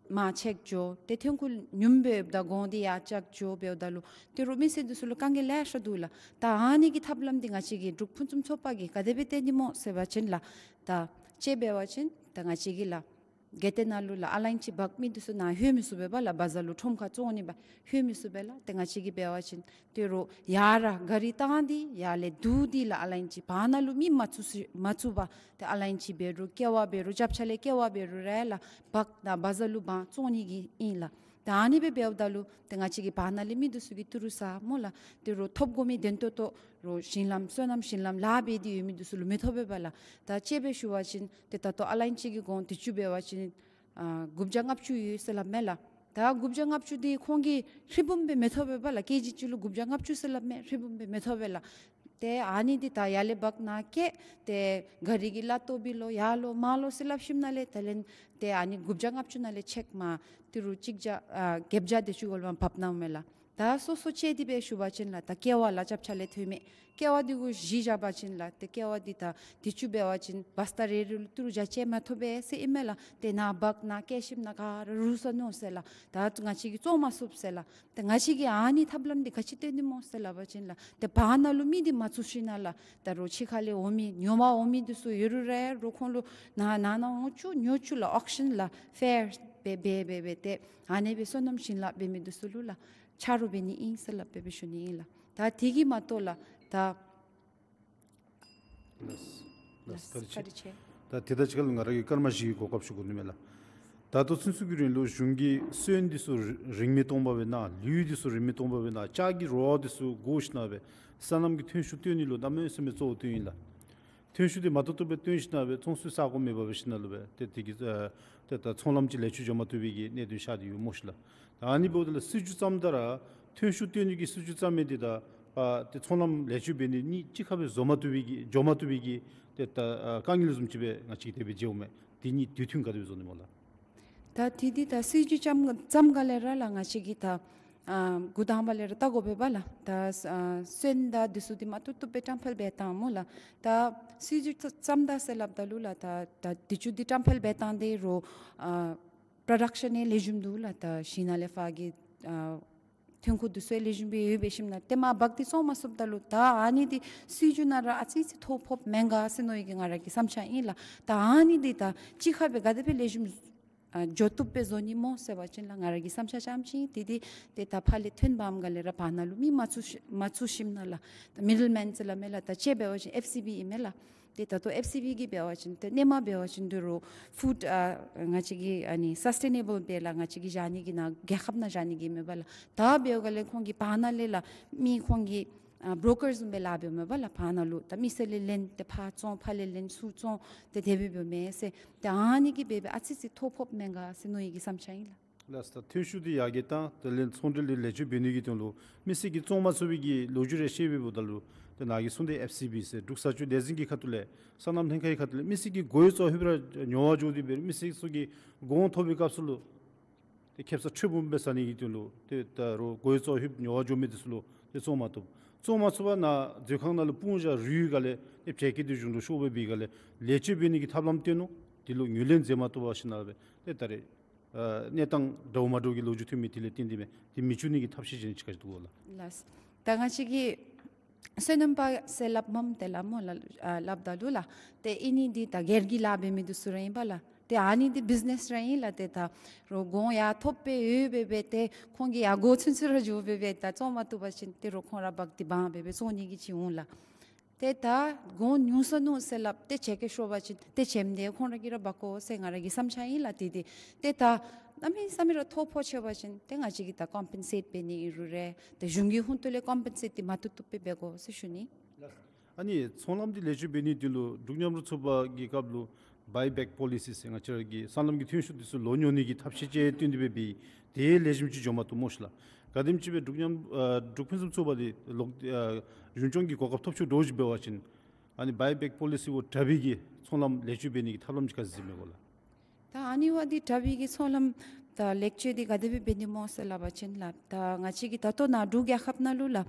མར་ཆག་འགྱོ། ཏེ་ཐོན་ཁུངས་ཉུངམ་སྦེ་ཡོདཔ་ད་གོང་འདི་ཡར་ཆག་འགྱོ་འབདཝ་ད་ལུ་ཏེ་རུང་མི་སེར་འདི་ཚུ་ལུ་དཀའ་ངལ་ལེ་ཤ་འདུག་ལགས། ད་ཨ་ནི་གི་ཐབས་ལམ་འདི་ང་བཅས་ཀྱི་འབྲུག་ཕུན་སུམ་ཚོགས་པ་གིས་ག་དེ་སྦེ་སྟོན་ནི་སྨོ་ཟེར་བ་ཅིན་ལགས། ད་དཔྱེ་འབད་བ་ཅིན་ད་ང་བཅས་ཀྱིས་ལགས། གལ་ཏེ་ནཱ་ལུ་ལགས་ཨ་ལཱའིན་ཅི་བག་མི་འདི་ཚུ་ནཱ་ལྷོད་མི་ཚུགས་པས་པ་ལགས། བ་ཛར་ལུ་ཁྲོམ་ཁར་བཙོང་ནི་སྦེ་ལྷོད་མི་ཚུགས་པས་ལགས། ཏེ་ང་བཅས་ཀྱིས་འབད་བ་ཅིན་ཏེ་རུང་ཡར་ར་ག་རི་བཏང་སྟེ་ཡར་ལས་བསྡུ་སྟེ་ལགས་ཨ་ལཱའིན་ཅི་བར་ན་ལུ་མི་མ་ཚུད་ས་མ་ཚུད་པར་ཏེ་ཨ་ལཱའིན་ཅི་འབད་རུང་ཀེ་བ་འབད་རུང་རྒྱབ་ཆ་ལས་ཀེ་བ་འབད་རུང་ར་ལགས་བག་ནཱ་བ་ཛར་ལུ་བང་བཙོང་ནི་གི་ཨིན་ལགས། ད་ཨ་ནི་སྦེ་འབདཝ་ད་ལུ་ཏེ་ང་བཅས་ཀྱི་བར་ན་ལས་མི་འདི་ཚུ་གི་ཏི་རུ་ས་སྨོ་ལགས། ཏེ་རུང་ཐོབ་གོ་མི་དོན་ཏོག་ཏོ་རུང་ཞིང་ལམ་སོ་ནམ་ཞིང་ལམ་ལཱ་འབད་དེ་ཡོད་མི་འདི་ཚུ་ལུ་མི་ཐོབ་པས་པ་ལགས། ད་དཔྱེ་སྦེ་ཞུ་བ་ཅིན་ཏེ་ད་ལྟོ་ཨ་ལཱའིན་ཅི་གི་གོང་དུས་ཅི་འབད་བ་ཅིན་ཨ་དགུ་བརྒྱ་ལྔ་བཅུ་ཡོད་ཟེར་སླབ་མས་ལགས། ད་དགུ་བརྒྱ་ལྔ་བཅུ་འདི་ཁོང་གིས་ཧྲིལ་བུམ་སྦེ་མི་ཐོབ་པས་པ་ལགས། ཀེ་ཇི་གཅིག་ལུ་དགུ་བརྒྱ་ལྔ་བཅུ་ཟེར་སླབ་མས། ཧྲིལ་བུམ་སྦེ་མི་ཐོབ་པས་ལགས། ཏེ་ཨ་ནི་འདི་ད་ཡར་ལས་བག་ནཱ་སྐྱེལ་ཏེ་ག་རི་གི་གླ་ཏོག་འབུལ་ལོ་ཡར་ལོ་མར་ལོ་ཟེར་སླབ་ཞིནམ་ལས་དེ་ལས་ ཏེ་ཨ་ནི་དགུ་བརྒྱ་ལྔ་བཅུ་ནང་ལས་ཆེག་མ་ཏི་རུ་གཅིག་བརྒྱ་ཨ་བརྒྱད་བརྒྱ་དེ་ཅིག་གོ་ལོ་མ་བབ་ནུག་མས་ལགས། ད་སོ་སོ་ཅིག་འདི་སྦེ་ཞུ་བ་ཅིན་ལགས། ད་ཀེ་བ་ལགས་རྒྱབ་ཆ་ལས་ཐོན་མས། ཀེ་བ་འདི་གུ་གཞི་བཞག་པ་ཅིན་ལགས། ཏེ་ཀེ་བ་འདི་ད་དུས་ཅི་འབད་བ་ཅིན་བ་སྟ་རེ་རེ་ལུ་ཏི་རུ་བརྒྱ་ཅིག་མ་ཐོབ་པས་ཟེར་ཨིན་མས་ལགས། ཏེ་ནཱ་འབག་ནཱ་སྐྱེལ་ཞིནམ་ནཱ་ག་ར་རུལ་སོ་ནུག་ཟེར་ལགས། ད་ང་བཅས་ཀྱིས་བཙོང་མ་ཚུགས་ཟེར་ལགས། ཏེ་ང་བཅས་ཀྱིས་ཨ་ནི་ཐབས་ལམ་འདི་ག་ཅི་སྟོན་ནི་སྨོ་ཟེར་སླབ་པ་ཅིན་ལགས། ཏེ་བར་ན་ལུ་མི་འདི་མ་ཚུད་ཞིནམ་ལགས། ད་རུང་ཕྱི་ཁ་ལས་འོང་མི་ཉོ་མ་འོང་མི་འདི་ཚུ་ཡོད་རུང་ར་རུང་ཁོང་ལུ་ནཱ་ནཱ་ནཱ་འོང་བཅུག་ཉོ་བཅུག་ལགས། ཨོག་ཤཱན་ལགས་ཕེར་སྦེ་འབད་འབད་འབད་ཏེ་ཨ་ནི་སྦེ་སོ་ནམ་ཞིང་ལཱ་འབད་མི་འདི་ཚུ་ལུ་ལགས་ཆ་རོགས་འབད་ནི་ཨིན་ཟེར་སླབ་སྦེ་སྦེ་ཞུ་ནི་ཨིན་ལགས། ད་དེ་གིས་མ་གཏོགས་ལགས། ད་ལགས་ལགས། ལགས་བཀའ་དྲིན་ཆེ། བཀའ་དྲིན་ཆེ། ད་དེ་དང་གཅིག་ཁར་ལུ་ང་ར་གིས་སྐར་མ་བཞི་གི་གོ་སྐབས་ཞུ་དགོ་ནི་མས་ལགས། ད་ལྟོ་ཚུན་ཚོད་ཀྱི་རིང་ལུ་གཞུང་གིས་སོན་འདི་ཚུ་རིན་མེད་སྟོང་པ་སྦེ་གནང་། ལུད་འདི་ཚུ་རིན་མེད་སྟོང་པ་སྦེ་གནང་། ལྕགས་ཀྱི་རོ་འདི་ཚུ་བགོ་ཞིནམ་སྦེ་སོ་ནམ་གྱི་ཐོན་ཤུགས་བཏོན་ནི་ལུ་གནམ་མེད་ས་མེད་གཙོ་བོ་བཏོན་ཡི་ལགས། ཐོན་ཤུགས་འདི་མ་ཏོག་ཏོ་སྦེ་བཏོན་ཞིནམ་སྦེ་ཚོང་སོའི་ས་གོ་མེད་པར་འབད་ཞིནམ་ལས་སྦེ་ཏེ་དེ་གིས་ཨ་ཏེ་ད་ཚོང་ལམ་ཅིག་ལེགས་བཅོས་འགྱོ་མ་བཏུབ་པའི་གི་གནད་དོན་ཤར་ཏེ་ཡོད་སྨོ་ཤིག་ལགས། ད་ཨ་ནི་འབདཝ་ད་ལུ་སྲིད་བྱུས་བརྩམ་ད་ར་ཐོན་ཤུགས་བཏོན་ནི་གི་སྲིད་བྱུས་བརྩམ་མི་འདི་དང་ཨ་ཏེ་ཚོང་ལམ་ལེགས་བཅོས་འབད་ནི་གཉིས་གཅིག་ཁར་སྦེ་བཟོ་མ་བཏུབ་པའི་གི་འགྱོ་མ་བཏུབ་པའི་གི་ཏེ་ད་ཨ་དཀའ་ངལ་བཟུམ་ཅིག་སྦེ་ང་བཅས་ཀྱིས་དེ་སྦེ་མཇལཝ་མས། དེ་གཉིས་དུས་མཐུན་ག་དེ་སྦེ་བཟོ་ནི་སྨོ་ལགས། ད་དེ་འདི་ད་སྲིད་བྱུས་བརྩམ་བརྩམ་ག་ལས་ར་ལགས། ང་བཅས་ཀྱིས་ད་ཨ་འགོ་དང་པ་ལས་ར་བལྟ་དགོ་པས་པ་ལགས། ད་ཨ་སོན་དང་འདི་ཚུ་འདི་མ་ཏོག་ཏོ་སྦེ་བཀྲམ་སྤེལ་འབད་བཏང་སྨོ་ལགས། ད་སྲིད་བྱུས་བརྩམ་ད་ཟེར་སླབ་ད་ལུ་ལགས། ད་ད་དུས་ཅི་འདི་བཀྲམ་སྤེལ་འབད་བཏང་སྟེ་རུང་ཨ་པྲོ་ཌག་ཤཱན་ཡང་ལེགས་ཤོམ་འདུག་ལགས། ད་གཞི་ནང་ལས་ཕར་གྱི་ཨ་ཐོན་ཁུངས་འདི་ཚུ་ཡང་ལེགས་ཤོམ་སྦེ་ཡོད་པའི་ཞིནམ་ལས་ཏེ་མར་འབག་སྟེ་བཙོང་མ་ཚུགསཔ་ད་ལུ་ད་ཨ་ནི་འདི་སྲིད་བྱུས་ནང་ར་ཨ་ཙི་ཅིག་ཐོ་ཕོགཔ་མེན་ག་ཟེར་མནོ་བའི་གི་ང་ར་གི་བསམ་འཆར་ཨིན་ལགས། ད་ཨ་ནི་འདི་ད་གཅིག་ཁར་སྦེ་ག་དེ་སྦེ་ལེགས་ཤོམ་ཨ་འགྱོ་བཏུབ་སྦེ་བཟོ་ནི་སྨོ་ཟེར་བ་ཅིན་ལགས། ང་ར་གི་བསམ་འཆར་ཙམ་ཅིག་འདི་འདི་ཏེ་ད་ཕར་ལས་ཐོན་འབགཔ་ག་ལས་ར་བར་ན་ལུ་མི་མ་ཚུད་ཤི་མ་ཚུད་ཞིནམ་ལས་ལགས། ད་མི་ཌལ་མེན་ཟེར་སླབ་མས་ལགས། ད་ཅིག་འབད་བ་ཅིན་ཨེཕ་སི་བི་ཨིན་མས་ལགས། ཏེ་ད་ལྟོ་ཨེཕ་སི་བི་གིས་འབད་བ་ཅིན་ཏེ་སྣོན་མ་འབད་བ་ཅིན་འདི་རུང་ཕུཌ་ཨ་ང་བཅས་ཀྱིས་ཨ་ནི་སཱསི་ཊེ་ནེ་བཱལ་སྦེ་ལགས་ང་བཅས་ཀྱིས་བཞག་ནི་གི་ནཱ་རྒྱལ་ཁབ་ནང་བཞག་ནི་གི་མས་པ་ལགས། ད་འབདཝ་ག་ལས་ཁོང་གིས་བར་ན་ལས་ལགས་མི་ཁོང་གིས་ཨ་བྲོ་ཀར་བཟུམ་སྦེ་ལཱ་འབདཝ་མས་པ་ལགས། བར་ན་ལུ་ད་མི་སེར་ལས་ལེན་ཏེ་ཕར་བཙོང་ཕར་ལས་ལེན་ཚུར་བཙོང་ཏེ་དེ་སྦེ་འབདཝ་མས་ཟེར། ཏེ་ཨ་ནི་གིས་འབད་འབད་ཨ་ཙི་ཅིག་ཐོ་ཕོགཔ་མེན་ག་ཟེར་མནོ་བའི་གི་བསམ་འཆར་ཨིན་ལགས། ལགས་སོ། ད་ཐོན་ཤུགས་འདི་ཡར་རྒྱས་བཏང་དེ་ལས་ཚོང་འབྲེལ་འདི་ལེགས་བཅོས་འབད་ནི་གི་དོན་ལུ་མི་སེར་གྱིས་བཙོང་མ་ཚུགས་པའི་གི་ལོ་རྒྱུས་རེ་བཤད་པའི་འབདཝ་ད་ལུ་ཏེ་ནཱ་གིས་གསུངས་ཏེ་ཨེཕ་སི་བི་ཟེར་འབྲུག་བཟའ་སྤྱོད་ལས་འཛིན་གྱི་ཁ་ཐུག་ལས་སོ་ནམ་ལྷན་ཁག་གི་ཁ་ཐུག་ལས་མི་སེར་གྱི་སྒོ་ཡོལ་རྩ་ཧུབ་ར་ཉོ་བར་འགྱོ་སྟེ་འབད་མི་སེར་ཚུ་གིས་གོང་ཐོབ་པའི་སྐབས་སུ་ལུ་ཏེ་ཁེབ་ས་ཁྲི་འབུམ་སྦེ་ཟ་ནི་གི་དོན་ལུ་ཏེ་ད་རུང་སྒོ་ཡོལ་རྩ་ཧུབ་ཉོ་བར་འགྱོ་མི་འདི་ཚུ་ལུ་ཏེ་བཙོང་མ་བཏུབ། བཙོང་མ་ཚུགས་པར་ནཱ་མཛོད་ཁང་ནང་ལུ་སྤུངས་བཞག་རུལ་ཡི་ག་ལས་ཏེ་བྱེ་ཀི་འདི་གཞུང་ལུ་ཤོར་སྦེ་འབད་ག་ལས་ལེགས་བཅོས་འབད་ནི་གི་ཐབས་ལམ་སྟོན་ནུག། དེ་ལུ་ངོས་ལེན་མཛད་མ་བཏུབ་པར་ཞིནམ་ལས་སྦེ་ཏེ་ད་རེས་ཨ་གནས་སྟངས་འདྲཝ་མ་འདྲཝ་གི་ལོ་རྒྱུས་ཐོན་མི་དེ་ལས་བརྟེན་ཏེ་མས། དེ་མི་འབྱུང་ནི་གི་ཐབས་ཤེས་ཅིག་ག་ཅི་འདུག་གོ་ལགས། ལགས། ད་ང་བཅས་ཀྱིས་སོ་ནམ་པ་ཟེར་སླབ་མམ་ཏེ་ལགས་སྨོ་ལགས། ཨ་སླབ་ད་ལུ་ལགས་ཏེ་ཨ་ནི་འདི་ད་སྒེར་གྱི་ལཱ་འབད་མི་འདི་ཚུ་ར་ཨིན་པ་ལགས། ཏེ་ཨ་ནི་འདི་བིཛ་ནེས་ར་ཨིན་ལགས། ཏེ་ད་རུང་གོང་ཡར་ཐོབ་སྦེ་ཡོད་སྦེ་འབད་ཏེ་ཁོང་གི་ཡར་སྒོ་ཚུན་ཚོད་ར་འགྱོ་སྦེ་འབད་ད་བཙོང་མ་བཏུབ་པ་ཅིན་ཏེ་རུང་ཁོང་ར་འབག་སྟེ་བང་འབད་འབད་བཙོང་ནི་གི་ཅིག་འོང་ལགས། ཏེ་ད་གོང་ཉུང་སོ་ནུག་ཟེར་སླབ་སྟེ་བྱེ་ཀི་ཤོར་བ་ཅིན་ཏེ་བྱེམ་འདི་ཁོང་ར་གིས་ར་འབག་དགོ་ཟེར་ང་ར་གི་བསམ་འཆར་ཨིན་ལགས། ཏེ་ཏེ་ཏེ་ད་གནམ་མེད་ས་མེད་ར་ཐོ་ཕོག་ཆེ་བ་ཅིན་ཏེ་ང་བཅས་ཀྱིས་ད་ཀོམ་པེན་སེཊ་འབད་ནི་ཨིན་རུང་ར་ཏེ་གཞུང་གི་ཧོངས་ཏོ་ལས་ཀོམ་པེན་སེཊ་འདི་མ་བཏུབ་བཏུབ་སྦེ་འབད་དགོ་ཟེར་ཞུ་ནི། ཨ་ནི་ཚོང་ལམ་འདི་ལེགས་བཅོས་འབད་ནི་དོན་ལུ་འབྲུག་མཉམ་རུབ་ཚོགས་པ་གི་སྐབས་ལུ་བའི་བེག་པོ་ལི་སི་ཟེར་ང་བཅས་ར་གིས་སོ་ནམ་གྱི་ཐོན་ཤུགས་འདི་ཚུ་ལོག་ཉོ་ནི་གི་ཐབས་ཤེས་ཅིག་བཏོན་ཏེ་འབད་འབད་དེ་ལེགས་ཤོམ་ཅིག་འགྱོ་མ་བཏུབ་སྨོ་ཤིག་ལགས། ག་དེམ་ཅིག་སྦེ་འབྲུག་མཉམ་ཨ་འབྲུག་ཕུན་སུམ་ཚོགས་པ་འདི་ལོག་ཨ་གཞུང་སྐྱོང་གི་གོ་སྐབས་ཐོབ་ཚུགས་འདྲཝ་ཅིག་འབད་བ་ཅིན་ཨ་ནི་བའི་བེག་པོ་ལི་སི་འོག་དྲག་པའི་གི་ཚོང་ལམ་ལེགས་བཅོས་འབད་ནི་གི་ཐབས་ལམ་ཅིག་ག་ཅི་མཛད་མི་དགོ་ལགས། ད་ཨ་ནི་བ་འདི་དྲག་པའི་གི་ཚོང་ལམ་ད་ལེགས་བཅོས་འདི་ག་དེ་སྦེ་འབད་ནི་སྨོ་ཟེར་སླབ་པ་ཅིན་ལགས། ད་ང་བཅས་ཀྱི་ད་ལྟོ་ནཱ་འབྲུག་རྒྱལ་ཁབ་ནང་ལུ་ལགས་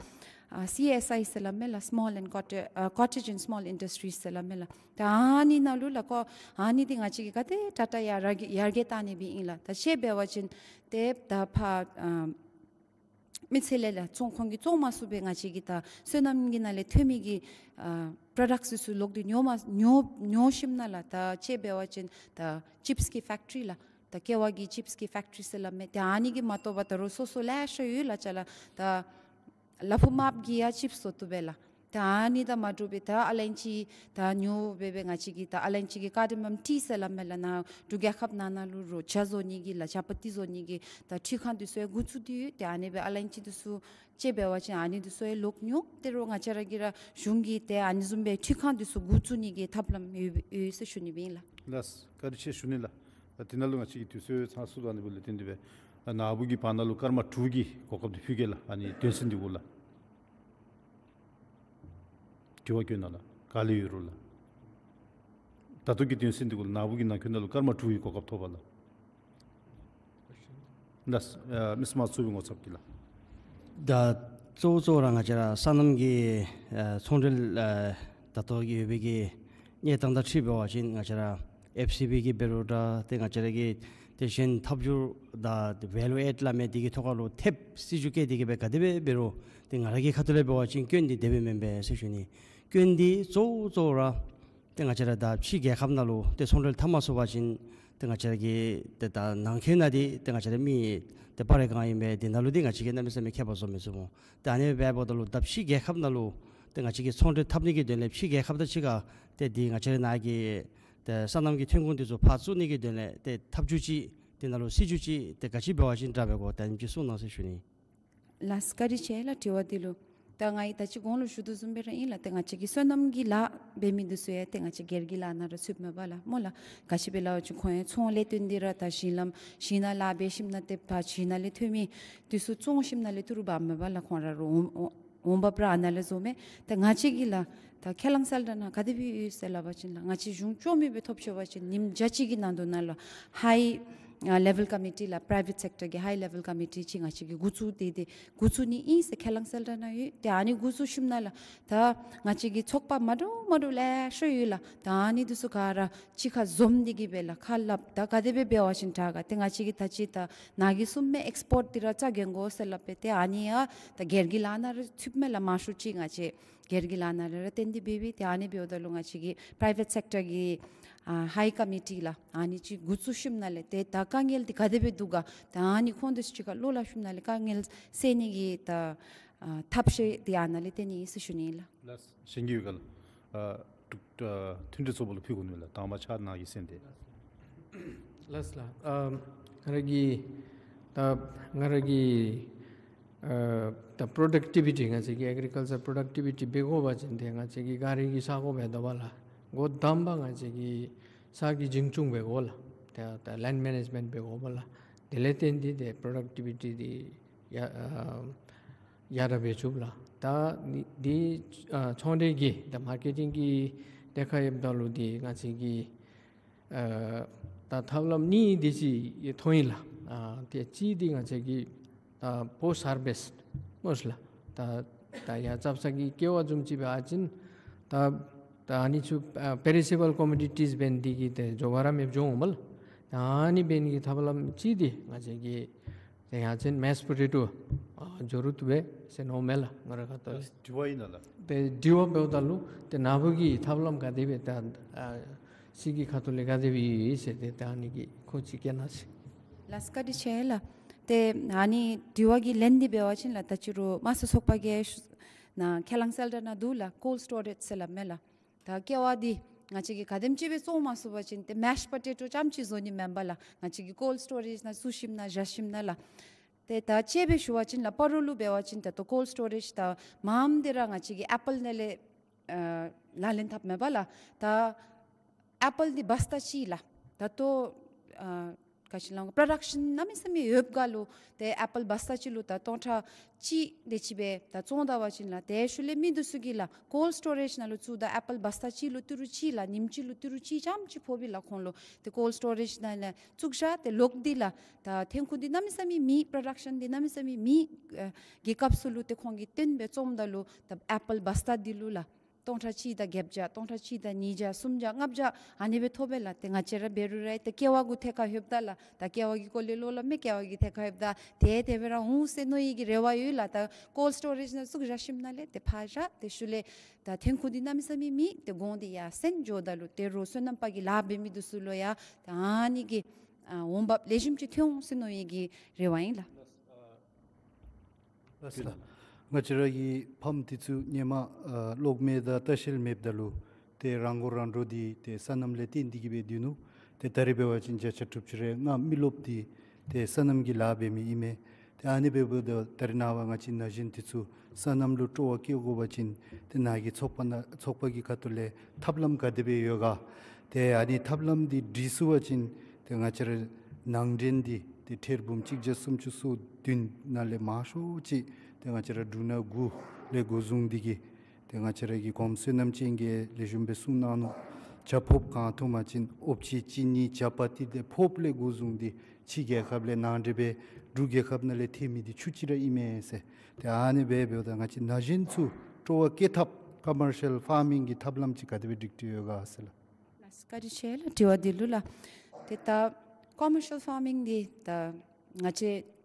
ཨ་སི་ཨེསི་ཨའི་ཟེར་སླབ་མས་ལགས། Small and Cottage- ཨ་Cottage and Small Industries ཟེར་སླབ་མས་ལགས། ད་ཨ་ནི་ནང་ལུ་ལགས་ཁོ་ཨ་ནི་འདི་ང་བཅས་ཀྱིས་ག་དེ་དྲག་དྲག་ཡར་རྒྱས་ཡར་རྒྱས་བཏང་ནི་སྦེ་ཨིན་ལགས། ད་ཅིག་འབད་བ་ཅིན་ཏེ་ད་ཕར་ཨ་མི་སེར་ལས་ལགས་བཙོང་ཁོང་གིས་བཙོང་མ་ཚུགས་པའི་ང་བཅས་ཀྱི་ད་སོ་ནམ་གྱི་ནང་ལས་ཐོན་མི་གི་ཨ་པྲོ་ཌག་སི་ཚུ་ལོག་སྟེ་ཉོ་མ་ཉོ་ཉོ་ཞིནམ་ལས་ད་ཅིག་འབད་བ་ཅིན་ད་ཅིབས་ཀྱི་ཕེག་ཊི་རི་ལགས། ད་ཀེ་བ་གི་ཅིབས་ཀྱི་ཕེག་ཊི་རི་ཟེར་སླབ་མས། ཏེ་ཨ་ནི་གིས་མ་གཏོགས་པ་ད་རུང་སོ་སོ་ལེ་ཤ་ཡོད་ལགས། ཅ་ལ་ད་ལ་ཕུག་མརཔ་གི་ཡང་ཅིབས་བཟོ་བཏུབ་པས་ལགས། ད་ཨ་ནི་དང་མ་འདྲཝ་སྦེ་ད་ཨ་ལན་ཅི་ད་ཉོ་སྦེ་འབད་ང་བཅས་ཀྱིས་ད་ཨ་ལན་ཅི་གི་ཀར་ཌ་མམ་ཊི་ཟེར་སླབ་མས་ལགས། ནཱ་འབྲུག་རྒྱལ་ཁབ་ནང་ན་ལུ་རོ་ཇ་བཟོ་ནི་གི་ལགས་ཇ་པ་ཏི་བཟོ་ནི་གི་ད་འཕྲུལ་ཁང་འདི་ཚུ་ཡང་འགོ་བཙུགས་ཏེ་ཡོད། ཏེ་ཨ་ནི་སྦེ་ཨ་ལན་ཅི་འདི་ཚུ་ཅིག་འབད་བ་ཅིན་ཨ་ནི་འདི་ཚུ་ཡང་ལོག་ཉོ། ཏེ་རོགས་ང་བཅས་ར་གིས་ར་གཞུང་གིས་ཏེ་ཨ་ནི་བཟུམ་སྦེ་འཕྲུལ་ཁང་འདི་ཚུ་འགོ་བཙུགས་ནི་གི་ཐབས་ལམ་ཡོད་ཡོད་ཟེར་ཞུ་ནི་སྦེ་ཨིན་ལགས། ལགས་བཀའ་དྲིན་ཆེ་ཞུ་ནི་ལགས། ད་དེ་ནང་ལུ་ང་བཅས་ཀྱི་དུས་ཚོད་ཚང་སོང་ད་ནི་འབདཝ་ལས་བརྟེན་ཏེ་སྦེ་ནཱ་བུ་གི་བར་ན་ལུ་སྐར་མ་དྲུག་གི་གོ་སྐབས་འདི་ཕུལ་གེ་ལགས། ཨ་ནི་དོན་ཚན་འདི་གུ་ལགས་དྲི་བ་བཀོད་གནང་ལགས། ག་ལས་ཡོད་རུང་ལགས། ད་ལྟོ་གི་དོན་ཚན་འདི་གུ་ལུ་ནཱ་བུ་གི་ནང་འཁོད་ནང་ལུ་སྐར་མ་དྲུག་གི་གོ་སྐབས་ཐོབ་པས་ལགས། ལགས། ཨ་མིས་མར་ཚུ་བའི་ངོ་ཚབ་ཀྱིས་ལགས། ད་གཙོ་བོ་གཙོ་བོ་ར་ང་བཅས་ར་སོ་ནམ་གྱི་ཨ་ཚོང་འབྲེལ་ཨ་ད་ལྟོ་གི་ཡོད་པའི་གི་གནས་སྟངས་དང་འཁྲིལ་འབད་བ་ཅིན་ང་བཅས་ར་ཨེཕ་སི་བི་གི་འབད་རུང་འདྲ་ཏེ་ང་བཅས་ར་གི་ཏེ་གཞན་འཐབ་འཁྱུ་དང་ཝེ་ལུ་ཨེཌ་སླབ་མི་འདི་གི་ཐོག་ཁར་ལུ་ཐེབས་སྲིད་བྱུས་བཀལ་ཏེ་གི་སྦེ་ག་དེ་སྦེ་འབད་རུང་ཏེ་ང་ར་གི་ཁ་ཐུག་ལས་འབད་བ་ཅིན་སྐྱོན་འདི་དེ་སྦེ་མེན་པས་ཟེར་ཞུ་ནི། སྐྱོན་འདི་གཙོ་བོ་གཙོ་བོ་ར་ཏེ་ང་བཅས་ར་ད་ཕྱི་རྒྱལ་ཁབ་ནང་ལུ་ཏེ་ཚོང་འབྲེལ་འཐབ་མ་ཚུགས་པ་ཅིན་ཏེ་ང་བཅས་ར་གི་ཏེ་ད་ནང་འཁོད་ནང་འདི་ཏེ་ང་བཅས་ར་མི་ཏེ་པར་རེ་གང་ཨིན་པས། འདི་ནང་ལུ་འདི་ང་བཅས་ཀྱིས་གནམ་མེད་ས་མེད་མཁས་པ་བཟོ་མི་ཚུགས་སྨོ། ཏེ་ཨ་ནི་སྦེ་འབདཝ་ད་ལུ་ད་ཕྱི་རྒྱལ་ཁབ་ནང་ལུ་ཏེ་ང་བཅས་ཀྱིས་ཚོང་འབྲེལ་འཐབ་ནི་གི་དོན་ལས་ཕྱི་རྒྱལ་ཁབ་དང་གཅིག་ཁར་ཏེ་འདི་ང་བཅས་ར་ནཱ་གི་ཏེ་སོ་ནམ་གྱི་ཐོན་ཁུངས་འདི་ཚུ་ཕར་བཙུགས་ནི་གི་དོན་ལས་ཏེ་འཐབ་འཁྱུ་ཅིག་དེ་ནང་ལུ་སྲིད་བྱུས་ཅིག་ཏེ་ག་ཅི་འབད་བ་ཅིན་དྲག་པས་གོ། ད་ཨ་ནི་ཅིག་གསུང་གནང་ཟེར་ཞུ་ནི། ལགས་བཀའ་དྲིན་ཆེ་ལགས་དྲི་བ་འདི་ལུ། ད་ང་གིས་ད་ཅི་གོང་ལུ་ཞུ་དོ་བཟུམ་སྦེ་ར་ཨིན་ལགས། ཏེ་ང་བཅས་ཀྱི་སོ་ནམ་གྱི་ལཱ་འབད་མི་འདི་ཚུ་ཡང་ཏེ་ང་བཅས་སྒེར་གྱི་ལཱ་ནང་ར་ཚུདཔ་མས་པ་ལགས་སྨོ་ལགས། ག་ཅི་སྦེ་སླབ་པ་ཅིན་ཁོང་ཡང་ཚོང་ལས་དོན་འདི་ར་ད་གཞི་ལམ་གཞི་ནང་ལཱ་འབད་ཞིནམ་ལས་ཏེ་ད་གཞི་ནང་ལས་ཐོན་མི་འདི་ཚུ་བཙོང་ཞིནམ་ལས་ཏི་རུ་འབགཔ་མས་པ་ལགས། ཁོང་ར་རུང་འོང་འོང་འོང་འབབ་ར་ཨ་ནཱ་ལས་བཟོཝ་མས། ཏེ་ང་བཅས་ཀྱིས་ལགས་ད་ཁས་བླངས་གསལ་བསྒྲགས་ནང་ག་དེ་སྦེ་ཡོད་ཟེར་སླབ་པ་ཅིན་ལགས། ང་བཅས་གཞུང་བཅོས་མི་སྦེ་ཐོབ་ཆི་བ་ཅིན་ཉིནམ་བརྒྱ་གཅིག་གི་ནང་དོན་ནང་ལུ་ཧའི་ཨ་ལེ་ཝེལ་ཀོ་མི་ཊི་ལགས་པི་རའི་ཝེཊ་སེཀ་ཊར་གྱི་ཧའི་ལེ་ཝེལ་ཀོ་མི་ཊི་ཅིག་ང་བཅས་ཀྱིས་འགོ་བཙུགས་ཏེ་ཏེ་འགོ་བཙུགས་ནི་ཨིན་ཟེར་ཁས་བླངས་གསལ་བསྒྲགས་ནང་ཡོད། ཏེ་ཨ་ནི་འགོ་བཙུགས་ཞིནམ་ལས་ད་ང་བཅས་ཀྱི་ཚོགས་པ་མ་འདྲཝ་མ་འདྲཝ་ལེ་ཤ་ཡོད་ལགས། ད་ཨ་ནི་འདི་ཚུ་ག་ར་གཅིག་ཁར་འཛོམས་ཏེ་གི་སྦེ་ལགས་ཁ་སླབ། ད་ག་དེ་སྦེ་འབད་བ་ཅིན་དྲག་ག། ཏེ་ང་བཅས་ཀྱིས་ད་ཅི་ད་ནཱ་གིས་གསུངམ་མས། ཨེགསི་པོརཊ་འདི་ར་རྩ་འགེངས་དགོ་ཟེར་སླབ་སྦེ། ཏེ་ཨ་ནི་ཡང་ད་སྒེར་གྱི་ལཱ་ནང་ར་ཚུདཔ་མས་ལགས། མང་ཤོས་ཅིག་ང་བཅས་སྒེར་གྱི་ལཱ་ནང་ར་ར་བརྟེན་ཏེ་འབད་བས། ཏེ་ཨ་ནི་འབདཝ་ད་ལུ་ང་བཅས་ཀྱི་པི་རའི་ཝེཊ་སེཀ་ཊར་གྱི་ཨ་ཧའི་ཀོ་མི་ཊི་ལགས་ཨ་ནི་ཅིག་འགོ་བཙུགས་ཞིནམ་ལས་ཏེ་ད་དཀའ་ངལ་འདི་ག་དེ་སྦེ་འདུག་ག། ད་ཨ་ནི་ཁོང་འདི་ཚུ་གཅིག་ཁར་བློ་སླབ་ཞིནམ་ལས་དཀའ་ངལ་སེལ་ནི་གི་ད་ཨ་ཐབས་ཤེས་འདི་ཨ་ནཱ་ལས་སྟོན་ནི་ཨིན་ཟེར་ཞུ་ནི་ལགས། ལགས་གཞན་གྱི་ཡོད་ག་ལགས། ཨ་དྲུག་ཨ་མཐུན་སྒྲིལ་ཚོགས་པ་ལུ་ཕུལ་དགོ་ནི་ལགས། དང་པ་ཕྱག་ནཱ་གིས་གསན་ཏེ། ལགས་ལགས། ཨ་ང་ར་གི་ད་ང་ར་གི་ཨ་ད་པྲོ་ཌག་ཊི་བི་ཊི་ང་བཅས་ཀྱི་ཨེ་གི་རི་ཀལ་ཅར་པྲོ་ཌག་ཊི་བི་ཊི་འབད་དགོ་པ་ཅིན་ཏེ་ང་བཅས་ཀྱིས་ག་ར་གིས་ས་གོ་འབད་དོ་བ་ལགས། འགོ་དང་པ་ང་བཅས་ཀྱིས་ས་གི་འཛིན་སྐྱོང་འབད་དགོ་ལགས། ཏེ་ད་ལེནཌ་མེ་ནེཇ་མེནཊ་འབད་དགོ་པ་ལགས། དེ་ལས་བརྟེན་ཏེ་ཏེ་པྲོ་ཌག་ཊི་བི་ཊི་འདི་ཡར་ཨ་ཡར་དྲག་འབད་ཚུགས་ལགས། ད་འདི་འདི་ཨ་ཚོང་འབྲེལ་གྱི་ད་མར་ཀེ་ཊིང་གི་ཐད་ཁར་ཡོདཔ་ད་ལུ་འདི་ང་བཅས་ཀྱིས་ཨ་ད་ཐབས་ལམ་གཉིས་དེ་ཅིག་མཐོང་ཡི་ལགས། ཨ་ཏེ་གཅིག་འདི་ང་བཅས་ཀྱིས་ད་པོསཊ་ཧར་བེསཊ་མོས་ལགས། ད་ད་ཡར་བཙག་འཐུ་གི་ཀེ་བ་བཟུམ་ཅིག་འབད་བ་ཅིན་ད་ད་ཨ་ནི་ཚུ་ཨ་པེ་རི་ཤེ་བཱལ་ཀོ་མོ་ཌི་ཊིས་འབད་ནི་འདི་གིས་ཏེ་འགྱོ་བ་ར་མེདཔ་འགྱོ་འོང་མས་ལགས། ད་ཨ་ནི་འབད་ནི་གི་ཐབས་ལམ་གཅིག་འདི་ང་བཅས་ཀྱིས་ཏེ་ཡང་ཅིན་མེཤ་པོ་ཊེ་ཊོ་ཨ་འགྱོ་རུང་བཏུབ་པས་ཟེར་མནོཝ་མས་ལགས། ང་རའི་ཁ་ཐུག་ལས། དྲི་བ་ཨིན་ན་ལགས། ཏེ་དྲི་བ་འབདཝ་ད་ལུ་ཏེ་ནཱ་བུ་གིས་ཐབས་ལམ་ག་དེ་སྦེ་ད་ཨ་ཁྱོད་ཀྱི་ཁ་ཐུག་ལས་ག་དེ་སྦེ་ཡོད་ཟེར་ཏེ་ད་ཨ་ནི་གི་ཁུངས་ཅིག་བཀལ་གནང་ཟེར། ལགས་བཀའ་དྲིན་ཆེ་ལགས། ཏེ་ཨ་ནི་དྲི་བ་གི་ལན་འདི་འབད་བ་ཅིན་ལགས་ད་ཅི་རུང་མ་སུ་ཚོགས་པ་གིས་ཞུ་ནཱ་ཁས་བླངས་གསལ་བསྒྲགས་ནང་འདུག་ལགས། ཀོལཌ་སི་ཊོ་རེཇ་ཟེར་སླབ་མས་ལགས། ད་ཀེ་བ་འདི་ང་བཅས་ཀྱིས་ག་དེམ་ཅིག་སྦེ་བཙོང་མ་ཚུགས་པ་ཅིན་ཏེ་མེཤ་པོ་ཊེ་ཊོ་རྐྱངམ་ཅིག་བཟོ་ནི་མེན་པ་ལགས། ང་བཅས་ཀྱིས་ཀོལཌ་སི་ཊོ་རེཇ་ནང་བཙུགས་ཞིནམ་ལས་བཞག་ཞིནམ་ལས་ལགས། ཏེ་ད་དཔྱེ་སྦེ་ཞུ་བ་ཅིན་ལགས་སྤ་རོ་ལུ་འབད་བ་ཅིན་ད་ལྟོ་ཀོལཌ་སི་ཊོ་རེཇ་ད་མངམ་འདི་ར་ང་བཅས་ཀྱིས་ཨེ་པཱལ་ནང་ལས་ཨ་ལག་ལེན་འཐབ་མས་པ་ལགས། ད་ཨེ་པཱལ་འདི་བ་སྟ་གཅིག་ལགས་ད་ལྟོ་ཨ་ག་ཅི་ལོ་པྲོ་ཌག་ཤཱན་གནམ་མེད་ས་མེད་ཡོདཔ་ག་ལུ་ཏེ་ཨེ་པཱལ་བ་སྟ་གཅིག་ལུ་ད་སྟོང་ཕྲག་གཅིག་དེ་ཅིག་སྦེ་ད་བཙོང་ད་པ་ཅིན་ལགས་ཏེ་ཤུལ་ལས་མི་འདི་ཚུ་གིས་ལགས་ཀོལཌ་སི་ཊོ་རེཇ་ནང་ལུ་བཙུགས་ད་ཨེ་པཱལ་བ་སྟ་གཅིག་ལུ་ཏི་རུ་གཅིག་ལགས་ཉིནམ་གཅིག་ལུ་ཏི་རུ་གཅིག་རྐྱངམ་ཅིག་ཕོགཔ་ཨིན་ལགས། ཁོང་ལུ་ཏེ་ཀོལཌ་སི་ཊོ་རེཇ་ནང་ལས་བཙུགས་བཞག་ཏེ་ལོག་སྟེ་ལགས་ད་ཐོན་ཁུངས་འདི་གནམ་མེད་ས་མེད་མེད་པྲོ་ཌག་ཤཱན་འདི་གནམ་མེད་ས་མེད་མེད་ཨ་གི་སྐབས་སུ་ལུ་ཏེ་ཁོང་གིས་བཏོན་སྦེ་བཙོངམ་ད་ལུ་ད་ཨེ་པཱལ་བ་སྟ་འདི་ལུ་ལགས་སྟོང་ཕྲག་གཅིག་དང་བརྒྱད་བརྒྱ་སྟོང་ཕྲག་གཅིག་དང་ཉིས་བརྒྱ་སུམ་བརྒྱ་ལྔ་བརྒྱ་ཨ་ནི་སྦེ་ཐོབ་པས་ལགས། ཏེ་ང་བཅས་ར་འབད་རུང་ར་ཏེ་ཀེ་བ་གུ་ཐད་ཁར་ལྷོདཔ་ད་ལགས་ད་ཀེ་བ་གི་སྐོར་ལས་བློ་སླབ་མས། ཀེ་བ་གི་ཐད་ཁར་ལྷོདཔ་ད་དེ་དེ་སྦེ་ར་འོང་ཟེར་མནོ་ནི་གི་རེ་བ་ཡོད་ལགས། ད་ཀོལཌ་སི་ཊོ་རེཇ་ནང་བཙུགས་བཞག་ཞིནམ་ལས་ཏེ་ཕར་བཞག་ཏེ་ཤུལ་ལས་ད་ཐོན་ཁུངས་འདི་གནམ་མེད་ས་མེད་མེད་ཏེ་གོང་འདི་ཡར་སེང་འགྱོཝ་ད་ལུ་ཏེ་རོགས་སོ་ནམ་པ་གི་ལཱ་འབད་མི་འདི་ཚུ་ལུ་ཡང་ད་ཨ་ནི་གི་ཨ་འོང་འབབ་ལེགས་ཤོམ་ཅིག་ཐོན་འོང་ཟེར་མནོ་ནི་གི་རེ་བ་ཨིན་ལགས། ལགས་སོ། ང་བཅས་ར་གི་ཕམ་འདི་ཚུ་ཧེ་མ་ཨ་གློག་མེ་དང་ལྟ་བཤལ་མེདཔ་ད་ལུ་ཏེ་རང་མགོ་རང་འདྲོངས་འདི་ཏེ་སོ་ནམ་ལས་བརྟེན་ཏེ་གི་སྦེ་སྡོད་ནུག། ཏེ་ད་རེས་འབད་བ་ཅིན་བརྒྱ་ཆ་དྲུག་ཅུ་རེ་ལྔ་མི་རློབས་འདི་ཏེ་སོ་ནམ་གྱི་ལཱ་འབད་མི་ཨིན་མས། ཏེ་ཨ་ནི་འབདཝ་ད་ད་རེས་ནངས་པ་ང་བཅས་ན་གཞོན་འདི་ཚུ་སོ་ནམ་ལུ་སྤྲོ་བ་བསྐྱེད་དགོ་པ་ཅིན་ཏེ་ནཱ་གི་ཚོགས་པ་ནང་ཚོགས་པ་གི་ཁ་ཐུག་ལས་ཐབས་ལམ་ག་དེ་སྦེ་ཡོད་ག། ཏེ་ཨ་ནི་ཐབས་ལམ་འདི་སྒྲིག་ཚུགས་པ་ཅིན་ཏེ་ང་བཅས་ར་ནང་འདྲེན་འདི་ཏེ་ཐེར་འབུམ་གཅིག་བརྒྱ་སུམ་ཅུ་སོ་བདུན་ནང་ལས་མང་ཤོས་ཅིག་ཏེ་ང་བཅས་ར་འབྲུག་ནང་དགུ་ལས་འགོ་བཟུང་འདི་གིས་ཏེ་ང་བཅས་ར་གི་གོངམ་བསོད་ནམས་ཅན་གྱིས་ལེགས་ཤོམ་སྦེ་གསུངས་གནང་ནུག། ཇ་ཕོརཔ་གང་འཐུང་པ་ཅིན་ཨོམ་ཕྱེ་ཅི་ནི་ཇ་པ་ཏི་དེ་ཕོརཔ་ལས་འགོ་བཟུང་སྟེ་ཕྱི་རྒྱལ་ཁབ་ལས་ནང་འདྲེན་འབད་འབྲུག་རྒྱལ་ཁབ་ནང་ལས་ཐོན་མི་དེ་ཆུ་ཅིག་ར་ཨིན་མས་ཟེར། ཏེ་ཨ་ནི་སྦེ་འབདཝ་ད་ང་བཅས་ན་གཞོན་ཚུ་སྤྲོ་བ་བསྐྱེད་ཐབས་ཀོ་མར་ཤལ་ཕར་མིང་གི་ཐབས་ལམ་ཅིག་ག་དེ་སྦེ་སྒྲིག་སྟེ་ཡོད་ག་ཟེར་ལགས། ལགས་སོ། བཀའ་དྲིན་ཆེ་ལགས། དྲི་བ་འདི་ལུ་ལགས། ཏེ་ད་ཀོ་མར་ཤལ་ཕར་མིང་འདི་ད་ང་བཅས་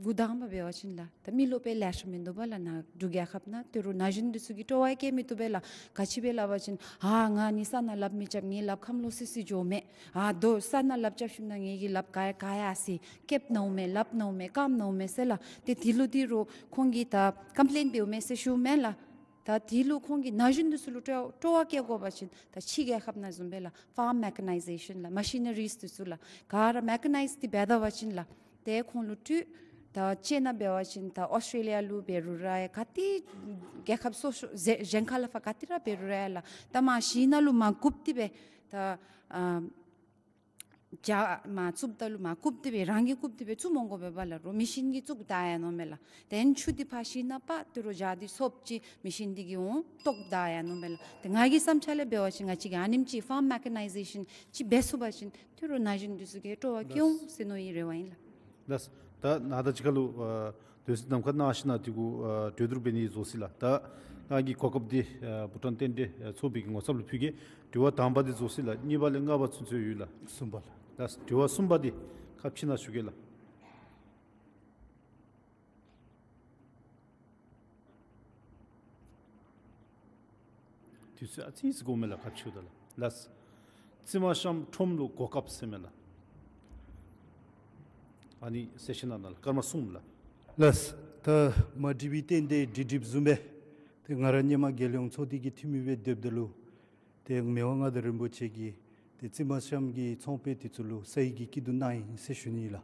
འགོ་དང་པ་འབད་བ་ཅིན་ལགས། ད་མི་རློབས་པའི་ལེ་ཤ་མིན་འདུག་པ་ལགས། ནཱ་འབྲུག་རྒྱལ་ཁབ་ནང་ད་རུང་ན་གཞོན་འདི་ཚུ་གིས་སྤྲོ་བ་བསྐྱེད་མི་བཏུབ་པས་ལགས། ག་ཅི་སྦེ་སླབ་པ་ཅིན་ཨ་ང་ནི་ས་ནང་ལགཔ་མི་རྐྱབ། ངེའི་ལགཔ་ཁམས་ལོག་སི་སི་འགྱོཝ་མས། ཨ་དོ་ས་ནང་ལགཔ་རྐྱབ་ཞིནམ་ན་ངེ་གི་ལགཔ་ག་ག་ཡར་སི་རྐྱབ་ནི་འོང་མས། ལགཔ་ནི་འོང་མས། རྐངམ་ནི་འོང་མས་ཟེར་ལགས། ཏེ་འདི་ལུ་ད་རུང་ཁོང་གིས་ད་ཀམ་པི་ལེན་འབདཝ་མས་ཟེར་ཞུཝ་མས་ལགས། ད་འདི་ལུ་ཁོང་གིས་ན་གཞོན་འདི་ཚུ་ལུ་སྤྲོ་སྤྲོ་བ་བསྐྱེད་དགོ་པ་ཅིན་ད་ཕྱི་རྒྱལ་ཁབ་ནང་བཟུམ་སྦེ་ལགས་ཕརམ་མེ་ཀ་ནའི་ཛེ་ཤཱན་ལགས་མ་ཤི་ན་རིསི་འདི་ཚུ་ལགས་ག་ར་མེ་ཀ་ནའིཛ་འདི་འབད་ད་པ་ཅིན་ལགས་ཏེ་ཁོང་ལུ་སྤྲོད། ད་ཅི་ན་འབད་བ་ཅིན་ད་ཨོསི་ཊྲེ་ལི་ཡ་ལུ་འབད་རུང་ར་ཡ་ག་ཏེ་རྒྱལ་ཁབ་སོ་སོ་གཞན་གཞན་ཁ་ལས་ཕར་ག་ཏེ་ར་འབད་རུང་ར་ཡ་ལགས་ད་མར་གཞི་ནང་ལུ་མར་བཀུག་སྟེ་སྦེ་ད་ཨ་ཇ་མར་བཙུགསཔ་ད་ལུ་མར་བཀུག་སྟེ་སྦེ་རང་གིས་བཀུག་སྟེ་སྦེ་བཙུགས་མ་དགོ་པས་པ་ལགས། རོགས་མེ་ཤིན་གྱིས་བཙུགས་ད་ཡར་ནི་འོང་མས་ལགས། ཏེ་ཆུ་འདི་ཕར་གཞི་ནང་ཕར་ད་རུང་ཇ་འདི་སོབ་ཅིག་མེ་ཤིན་འདི་གིས་འོང་བཏོག་ད་ཡར་ནི་འོང་མས་ལགས། ཏེ་ང་གི་བསམ་འཆར་ལས་འབད་བ་ཅིན་ང་བཅས་ཀྱིས་ཨ་ནེམ་ཅིག་ཕརམ་མེ་ཀ་ནའི་ཛེ་ཤཱན་ཅིག་འབད་ཚུགས་པ་ཅིན་ད་རུང་ན་གཞོན་འདི་ཚུ་གིས་སྤྲོ་བ་སྐྱེ་འོང་ཟེར་མནོ་བའི་རེ་བ་ཨིན་ལགས། ལགས། ད་ནཱ་ད་ཅི་ཁ་ལུ་ཨ་དུས་ཚོད་ནམ་མཁའ་ནང་ཤི་ན་དེ་གུ་ཨ་གྲོས་བསྡུར་འབད་ནི་བཟོ་ཅི་ལགས། ད་ནཱ་གི་གོ་སྐབས་འདི་ཨ་བྷུ་ཊཱན་རྟེན་འབྲེལ་ཨ་ཚོགས་པའི་གི་ངོ་ཚབ་ལུ་ཕུལ་གེ། དྲི་བ་དང་པ་འདི་བཟོ་ཅི་ལགས། གཉིས་པ་ལས་ལྔ་པ་ཚུན་ཚོད་ཡོད་ལགས། གསུམ་པ་ལགས། ལགས། དྲི་བ་གསུམ་པ་འདི་ཁ་ཕྱེ་ནི་ཞུ་གེ་ལགས། དུས་ཚོད་ཨ་ཙི་ཅིག་འགོརཝ་མས་ལགས། ཁ་ཕྱེཝ་ད་ལགས། ལགས། རྩི་མ་ཤམ་ཁྲོམ་ལུ་གོ་སྐབས་ཟེར་མི་ལགས། ཨ་ནི་སེ་ཤཱན་ནང་ལགས། སྐར་མ་གསུམ་ལགས། ལགས། ད་མ་འགྲིག་པའི་རྟེན་འབྲེལ་འགྲིག་འགྲིགཔ་བཟུམ་སྦེ་ཏེ་ང་ར་ཧེ་མ་རྒྱལ་ཡོངས་ཚོགས་སྡེ་གི་འཐུས་མི་སྦེ་སྡོདཔ་ད་ལུ་ཏེ་མི་དབང་མངའ་བདག་རིན་པོ་ཆེ་གིས་ཏེ་རྩི་མ་ཤམ་གྱི་ཚོང་པ་འདི་ཚུ་ལུ་ས་ཡི་གི་སྐྱིད་སྡུག་གནང་ཡི་ཟེར་ཞུ་ནི་ལགས།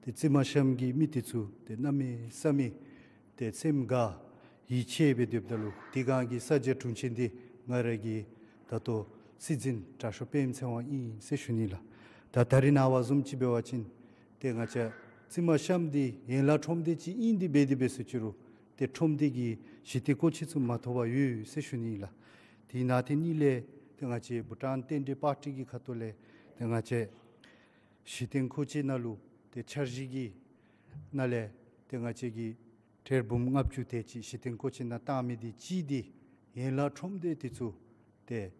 ཏེ་རྩི་མ་ཤམ་གྱི་མི་འདི་ཚུ་ཏེ་གནམ་མེད་ས་མེད་ཏེ་སེམས་དགའ་ཡིད་ཆེས་སྦེ་སྡོདཔ་ད་ལུ་དེ་སྒང་གི་ས་སྐྱ་དྲུང་ཆེན་འདི་ང་ར་གི་ད་ལྟོ་སྲིད་འཛིན་དྲག་ཤོས་པདྨ་ཚེ་དབང་ཨིན་ཟེར་ཞུ་ནི་ལགས། ད་ད་རིས་ནངས་པ་བཟུམ་ཅིག་འབད་བ་ཅིན་ཏེ་ང་བཅས་རྩི་མ་ཤམ་འདི་ཡན་ལག་ཁྲོམ་སྡེ་ཅིག་ཨིན་ཏེ་འབད་དེ་འབད་སོང་ཅི་རུང་ཏེ་ཁྲོམ་སྡེ་གི་གཞི་རྟེན་མཁོ་ཆས་ཚུ་མ་ཐོབ་པར་ཡོད་ཟེར་ཞུ་ནི་ལགས། དེ་ནང་དེ་གཉིས་ལས་ཏེ་ང་བཅས་བྷུ་ཊཱན་རྟེན་འབྲེལ་པར་ཊི་གི་ཁ་ཐུག་ལས་ཏེ་ང་བཅས་གཞི་རྟེན་མཁོ་ཆས་ནང་ལུ་ཏེ་འཆར་གཞི་གི་ནང་ལས་ཏེ་ང་བཅས་ཀྱིས་ཊེར་འབུམ་ལྔ་བཅུ་དེ་ཅིག་གཞི་རྟེན་མཁོ་ཆས་ནང་བཏང་མི་འདི་གཅིག་འདི་ཡན་ལག་ཁྲོམ་སྡེ་འདི་ཚུ་ཏེ་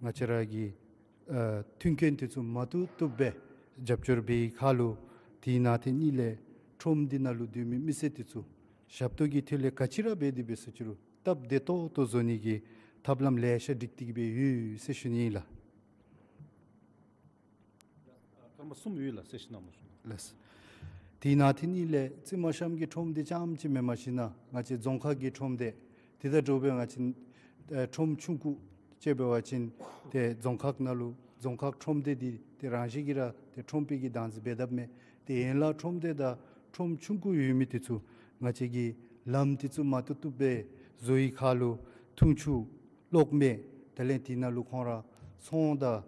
ང་བཅས་ར་གི་ཨ་མཐུན་རྐྱེན་འདི་ཚུ་མ་བཏུབ་བཏུབ་སྦེ་རྒྱབ་སྐྱོར་འབད་བའི་ཁར་ལུ་དེ་ནང་དེ་གཉིས་ལས་ཁྲོམ་འདི་ནང་ལུ་སྡོད་མི་མི་སེར་འདི་ཚུ་ཞབས་ཏོག་གི་ཐོག་ལས་ག་ཅི་ར་འབད་དེ་འབད་སོང་ཅི་རུང་སྟབས་བདེ་ཏོག་ཏོ་བཟོ་ནི་གི་ཐབས་ལམ་ལེ་ཤ་སྒྲིག་སྟེ་གི་སྦེ་ཡོད་ཟེར་ཞུ་ནི་ཨིན་ལགས། སྐར་མ་གསུམ་ཡོད་ལགས། སེ་ཤཱན་ནང་མ་ཞུ། ལགས། དེ་ནང་དེ་གཉིས་ལས་རྩི་མ་ཤམ་གྱི་ཁྲོམ་འདི་རྐྱངམ་ཅིག་མེན་པར་ཞིན་ན་ང་བཅས་རྫོང་ཁག་གི་ཁྲོམ་སྡེ་དེ་དང་འདྲཝ་སྦེ་ང་བཅས་ཨེ་ཁྲོམ་ཆུང་ཀུ་ཅིག་འབད་བ་ཅིན་ཏེ་རྫོང་ཁག་ནང་ལུ་རྫོང་ཁག་ཁྲོམ་སྡེ་འདི་ཏེ་རང་བཞིན་གྱིས་ར་ཏེ་ཁྲོམ་དཔོན་གྱིས་བདག་འཛིན་འབད་དཔ་མས། ཏེ་ཡན་ལག་ཁྲོམ་སྡེ་དང་ཁྲོམ་ཆུང་ཀུ་ཡོད་མི་འདི་ཚུ་ང་བཅས་ཀྱིས་ལམ་འདི་ཚུ་མ་བཏུབ་བཏུབ་སྦེ་བཟོ་བའི་ཁར་ལུ་འཐུང་ཆུ་གློག་མེ་དེ་ལས་དེ་ནང་ལུ་ཁོང་ར་ཚོང་དང་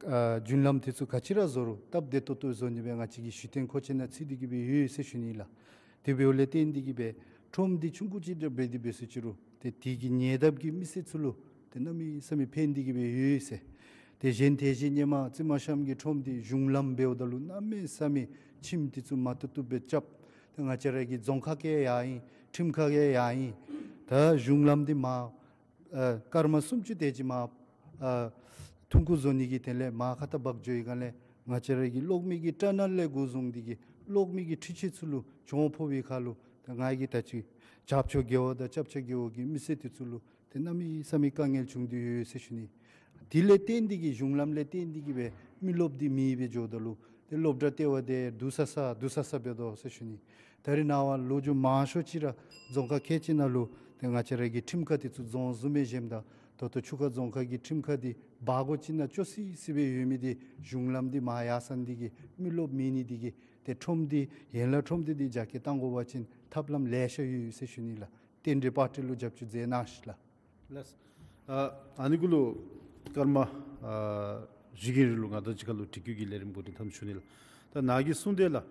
ཨ་རྒྱུན་ལམ་འདི་ཚུ་ག་ཅི་ར་བཟོ་རུང་སྟབས་བདེ་ཏོག་ཏོ་བཟོ་ནི་སྦེ་ང་བཅས་ཀྱིས་གཞི་རྟེན་མཁོ་ཆས་ནང་ཚུད་དེ་གི་སྦེ་ཡོད་ཟེར་ཞུ་ནི་ལགས། དེ་འབདཝ་ལས་བརྟེན་ཏེ་གི་སྦེ་ཁྲོམ་འདི་ཆུང་ཀུ་ཅིག་འདྲ་འབད་དེ་འབད་སོང་ཅི་རུང་ཏེ་དེ་གི་ཉེ་འདབས་ཀྱི་མི་སེར་ཚུ་ལུ་ཏེ་གནམ་མེད་ས་མེད་ཕན་ཏེ་གི་སྦེ་ཡོད་ཟེར། ཏེ་གཞན་དེ་བཞིན་ཧེ་མ་རྩི་མ་ཤམ་གྱི་ཁྲོམ་འདི་གཞུང་ལམ་འབདཝ་ད་ལུ་གནམ་མེད་ས་མེད་ཁྱིམ་འདི་ཚུ་མ་བཏུབ་བཏུབ་སྦེ་རྐྱབ། ཏེ་ང་བཅས་ར་གི་རྫོང་ཁག་གིས་ཡང་ཨིན་ཁྲིམས་ཁང་གིས་ཡང་ཨིན། ད་གཞུང་ལམ་འདི་མར་ཨ་སྐར་མ་སུམ་ཅུ་དེ་ཅིག་མར་ཨ་ཐུང་ཀུ་བཟོ་ནི་གི་དོན་ལས་མར་ཁ་ཐུག་འབག་འགྱོ་བའི་སྒང་ལས་ང་བཅས་ར་གི་གློག་མེ་གི་ཊ་ནཱལ་ལས་འགོ་བཟུང་སྟེ་གི་གློག་མེ་གི་འཕྲུལ་ཆས་ཚུ་ལུ་གྱོང་ཕོག་པའི་ཁར་ལུ་ད་ང་གིས་ད་ཅི་རྒྱབ་སྐྱོར་དགེ་བ་དང་སྐྱབས་ཆ་དགེ་བ་གི་མི་སེར་འདི་ཚུ་ལུ་ཏེ་གནམ་མེད་ས་མེད་དཀའ་ངལ་བྱུང་སྟེ་ཡོད་ཟེར་ཞུ་ནི། དེ་ལས་བརྟེན་ཏེ་གི་གཞུང་ལམ་ལས་བརྟེན་ཏེ་གི་སྦེ་མི་རློབས་འདི་མེད་སྦེ་འགྱོཝ་ད་ལུ་ཏེ་སློབ་གྲྭ་ལྟེ་བ་འདི་སྡུག་ས་ས་སྡུག་ས་ས་འབད་དོ་ཟེར་ཞུ་ནི། ད་རེས་ནངས་པ་ལོ་རྒྱུས་མང་ཤོས་ཅིག་ར་རྫོང་ཁག་ཁལ་གཅིག་ནང་ལུ་ཏེ་ང་བཅས་ར་གི་ཁྲིམས་ཁང་འདི་ཚུ་རྫོང་བཟུམ་སྦེ་བཞེངསམ་ད་ད་ལྟོ་ཆུ་ཁ་རྫོང་ཁག་གི་ཁྲིམས་ཁང་འདི་སྦ་སྒོར་ཅིག་ནང་ཅོག་སི་སི་སྦེ་ཡོད་མི་འདི་གཞུང་ལམ་འདི་མར་ཡར་སོང་སྟེ་གི་མི་རློབས་མེད་ནི་འདི་གིས་ཏེ་ཁྲོམ་འདི་ཡན་ལག་ཁྲོམ་སྡེ་འདི་རྒྱ་སྐྱེད་གཏང་དགོ་པ་ཅིན་ཐབས་ལམ་ལེ་ཤ་ཡོད་ཟེར་ཞུ་ནི་ལགས། རྟེན་འབྲེལ་པར་ཊི་ལུ་རྒྱབ་སྐྱོར་མཛད་གནང་ཤིག་ལགས། ལགས། ཨ་ཨ་ནི་གུ་ལུ་སྐར་མ་ཨ་བཞི་གི་རིང་ལུ་ང་དང་གཅིག་ཁར་ལུ་དྲི་བཀོད་ཀྱི་ལས་རིམ་འགོ་འདྲེན་འཐབ་ཞུ་ནི་ལགས། ད་ནཱ་གིས་གསུངས་དེ་ལགས།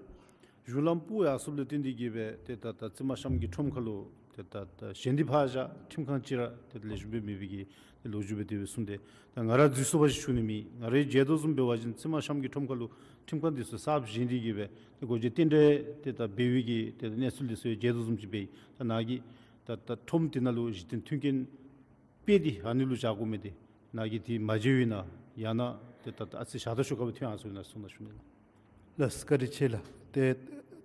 གཞུང་ལམ་སྤུ་ཡར་སོངམ་ལས་བརྟེན་ཏེ་གིས་སྦེ་ཏེ་ད་ད་རྩི་མ་ཤམ་གྱི་ཁྲོམ་ཁ་ལུ་ཏེ་ད་ད་གཞན་དེ་ཕར་བཞག་ཁྲིམས་ཁང་ཅིག་ར་ཏེ་ལེགས་ཤོམ་སྦེ་མེད་པའི་གི་ཏེ་ལོ་རྒྱུས་སྦེ་དེ་སྦེ་གསུངས་ཏེ། ད་ང་ར་འཛུལ་སོང་བ་ཅིག་ཞུ་ནི་མེད། ང་རའི་མཇལ་དོ་བཟུམ་འབད་བ་ཅིན་རྩི་མ་ཤམ་གྱི་ཁྲོམ་ཁ་ལུ་ཁྲིམས་ཁང་དེ་ཚུ་གསརཔ་བཞེངས་ཏེ་གིས་སྦེ་ཏེ་སྒོ་འབྱེད་རྟེན་འབྲེལ་ཏེ་ད་འབད་བའི་གི་ཏེ་གནས་ཚུལ་དེ་ཚུ་མཇལ་དོ་བཟུམ་ཅིག་འབད་ཡི། ད་ནཱ་གི་ད་ད་ཁྲོམ་དེ་ནང་ལུ་གཞི་རྟེན་མཐུན་རྐྱེན་དཔེ་དེ་ཨ་ནི་ལུ་བཞག་དགོ་མི་དེ་ནཱ་གིས་དེ་མ་མཇལ་བས་ན། ཡང་ན་ཏེ་ད་ད་ཨ་ཙི་ཞག་ད་ཤོ་ཁ་སྦེ་ཐོན་ཡར་སོང་ན་གསུངས་ད་ཞུ་ནི་ལགས། ལགས་སོ། བཀའ་དྲིན་ཆེ་ལགས། ཏེ་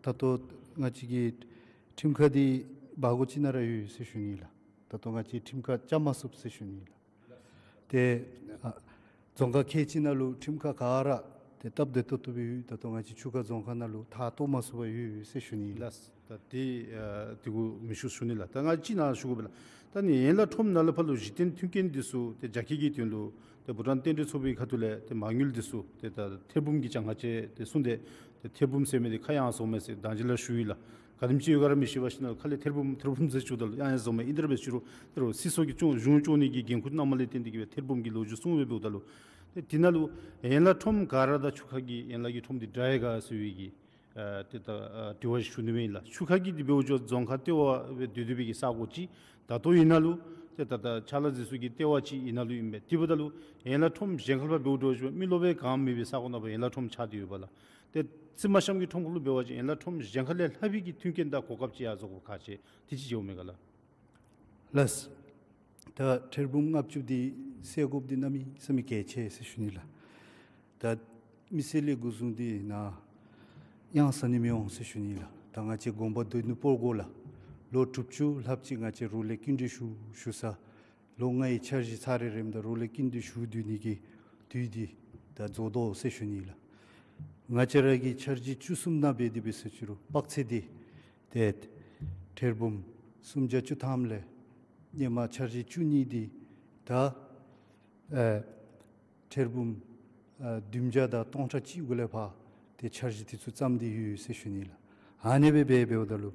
ད་ལྟོ་ང་བཅས་ཀྱི་ཁྲིམས་ཁང་འདི་སྦ་སྒོར་ཅིག་ནང་ར་ཡོད་ཟེར་ཞུ་ནི་ལགས། ད་ལྟོ་ང་བཅས་ཁྲིམས་ཁང་རྐྱབ་མ་ཚུགས་ཟེར་ཞུ་ནི་ལགས། ཏེ་ཨ་རྫོང་ཁག་ཁལ་གཅིག་ནང་ལུ་ཁྲིམས་ཁང་ག་ར་ཏེ་སྟབས་བདེ་ཏོག་ཏོ་སྦེ་ཡོད། ད་ལྟོ་ང་བཅས་ཆུ་ཁ་རྫོང་ཁག་ནང་ལུ་ཐག་བཏོག་མ་ཚུགས་པར་ཡོད་ཟེར་ཞུ་ནི་ལགས། ལགས། ད་དེ་ཨ་དེ་གུ་མི་ཞུ་ཞུ་ནི་ལགས། ད་ང་གཅིག་ནཱ་ཞུ་དགོ་པས་ལགས། ད་ནི་ཡན་ལག་ཁྲོམ་ནང་ལས་ཕར་ལུ་གཞི་རྟེན་མཐུན་རྐྱེན་འདི་ཚུ་ཏེ་རྒྱ་སྐྱེད་ཀྱི་དོན་ལུ་ཏེ་བྷུ་ཊཱན་རྟེན་འབྲེལ་ཚོགས་པའི་ཁ་ཐུག་ལས་ཏེ་མ་དངུལ་འདི་ཚུ་ཏེ་ད་ཐེར་འབུམ་གྱི་གྱངས་ཁ་ཅིག་ཏེ་གསུངས་ཏེ། ཏེ་ཐེར་འབུམ་ཟེར་མི་འདི་ཁ་ཡངས་སོངམ་མས་ཟེར་ད་ཅི་ལས་ཞུ་ཡི་ལགས། ག་དེམ་ཅིག་ཡོད་ག་ར་མི་ཤེས་པ་ཞིནམ་ལས་ཁ་ལས་ཐེར་འབུམ་ཐེར་འབུམ་ཟེར་ཞུཝ་ད་ལུ་ཡང་ཡང་བཟོ་མས། ཨིན་ཏེ་ར་འབད་ཞུ་རུང་ཏེ་རུང་སྲིད་ཚོགས་ཀྱི་སྐྱོང་གཞུང་སྐྱོང་ནི་གི་འགན་ཁུར་གནངམ་ལས་བརྟེན་ཏེ་གིས་སྦེ་ཐེར་འབུམ་གྱི་ལོ་རྒྱུས་གསུངས་སྦེ་འབདཝ་ད་ལུ་ཏེ་དེ་ནང་ལུ་ཡན་ལག་ཁྲོམ་ག་ར་དང་ཆུ་ཁ་གི་ཡན་ལག་གི་ཁྲོམ་འདི་འདྲ་ཡི་ག་ཟེར་བའི་གི་ཨ་ཏེ་ད་ཨ་དྲི་བ་ཞུ་ནི་མས་ལགས། ཆུ་ཁ་གི་འདི་འབདཝ་ད་རྫོང་ཁག་ལྟེ་བ་སྦེ་སྡོད་སྡོད་པའི་གི་ས་གོ་ཅིག། ད་ལྟོ་ཨིན་ན་ལུ་ཏེ་ད་ད་ཕྱག་ལཱ་འཛིན་ས་གི་ལྟེ་བ་ཅིག་ཨིན་ན་ལུ་ཨིན་པས། དེ་འབདཝ་ད་ལུ་ཡན་ལག་ཁྲོམ་གཞན་ཁར་ལུ་ཕར་འབདཝ་ད་མི་རློབས་པའི་གང་མེད་པའི་ས་གོ་ནང་ཕར་ཡན་ལག་ཁྲོམ་ཆགས་ཏེ་ཡོདཔ་ལགས། ཏེ་རྩི་མ་ཤམ་གྱི་ཁྲོམ་ཁ་ལུ་འབད་བ་ཅིན་ཡན་ལག་ཁྲོམ་གཞན་ཁ་ལས་ལྷག་པའི་གི་མཐུན་རྐྱེན་དང་གོ་སྐབས་ཅིག་ཡང་བཟོ་དགོཔ་ཁག་ཆེ་དེ་ཅིག་ཡོད་མས་ག་ལགས། ལགས། ད་ཐེར་འབུམ་ལྔ་བཅུ་འདི་སེལ་དགོཔ་འདི་གནམ་མེད་ས་མེད་གལ་ཆེ་ཟེར་ཞུ་ནི་ལགས། ད་མི་སེར་ལས་འགོ་བཟུང་སྟེ་ནཱ་གཡང་ཟ་ནི་མི་འོང་ཟེར་ཞུ་ནི་ལགས། ད་ང་བཅས་དགོངས་པ་འདུག་ནི་སྤོ་དགོ་ལགས། ལོ་དྲུག་ཅུ་ལྷགཔ་ཅིག་ང་བཅས་རོགས་ལས་སྐྱིན་འགྲུལ་ཞུ་ཞུ་ས། ལོ་ལྔའི་འཆར་གཞི་ཚར་རེ་རནམ་ད་རོགས་ལས་སྐྱིན་འགྲུལ་ཞུ་སྡོད་ནི་གི་དུས་འདི་ད་རྫོགས་དོ་ཟེར་ཞུ་ནི་ལགས། ང་བཅས་ར་གི་འཆར་གཞི་བཅུ་གསུམ་ནང་འབད་དེ་འབད་ཟེར་ཞུ་རུང་དཔག་ཚད་འདི་ཏེ་ཐེར་འབུམ་སུམ་བརྒྱ་བཅུ་ཐམ་ལས་ཧེ་མ་འཆར་གཞི་བཅུ་གཉིས་འདི་ད་ཨེ་ཐེར་འབུམ་ཨ་བདུན་བརྒྱ་དང་སྟོང་ཕྲག་གཅིག་གུ་ལས་ཕར་ཏེ་འཆར་གཞི་དེ་ཚུ་བརྩམས་ཏེ་ཡོད་ཟེར་ཞུ་ནི་ལགས། ཨ་ནི་སྦེ་འབད་འབདཝ་ད་ལུ་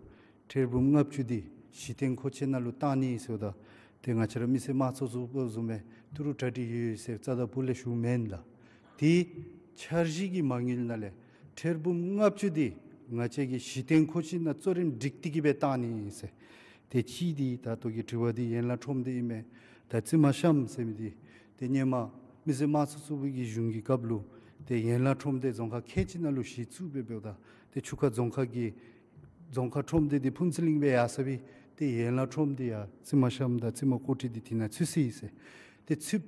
ཐེར་འབུམ་ལྔ་བཅུ་འདི་གཞི་རྟེན་མཁོ་ཆས་ནང་ལུ་བཏང་ནི་ཟེརཝ་ད་ཏེ་ང་བཅས་ར་མི་སེར་དམངས་གཙོ་ཚོགས་པ་བཟུམ་སྦེ་ཏི་རུ་གྲ་སྒྲིག་ཡོད་ཟེར་རྩ་དང་སྤུ་ལས་ཞུཝ་མེན་ལགས། ཏེ་འཆར་གཞི་གི་མ་དངུལ་ནང་ལས་ཐེར་འབུམ་ལྔ་བཅུ་འདི་ང་བཅས་ཀྱི་གཞི་རྟེན་མཁོ་ཆས་ནང་གཙོ་རིམ་སྒྲིག་སྟེ་གིས་སྦེ་བཏང་ནི་ཟེར། ཏེ་གཅིག་འདི་ད་ལྟོ་གི་དྲི་བ་འདི་ཡན་ལག་ཁྲོམ་སྡེ་ཨིན་མས། ད་རྩི་མ་ཤམ་ཟེར་མི་འདི་ཏེ་ཧེ་མ་མི་སེར་དམངས་གཙོ་ཚོགས་པའི་གི་གཞུང་གི་སྐབས་ལུ་ཏེ་ཡན་ལག་ཁྲོམ་སྡེ་རྫོང་ཁག་ཁལ་གཅིག་ནང་ལུ་གཞི་བཙུགས་སྦེ་འབདཝ་ད་ཏེ་ཆུ་ཁ་རྫོང་ཁག་གི་རྫོང་ཁག་ཁྲོམ་སྡེ་འདི་ཕུན་ཚོགས་གླིང་སྦེ་ཡར་སོང་སྦེ་ཏེ་ཡན་ལག་ཁྲོམ་སྡེ་ཡང་རྩི་མ་ཤམ་དང་རྩི་མ་ཀོ་ཁྲི་འདི་དེ་ནང་ཚུད་ཅི་ཟེར། ཏེ་ཚུདཔ་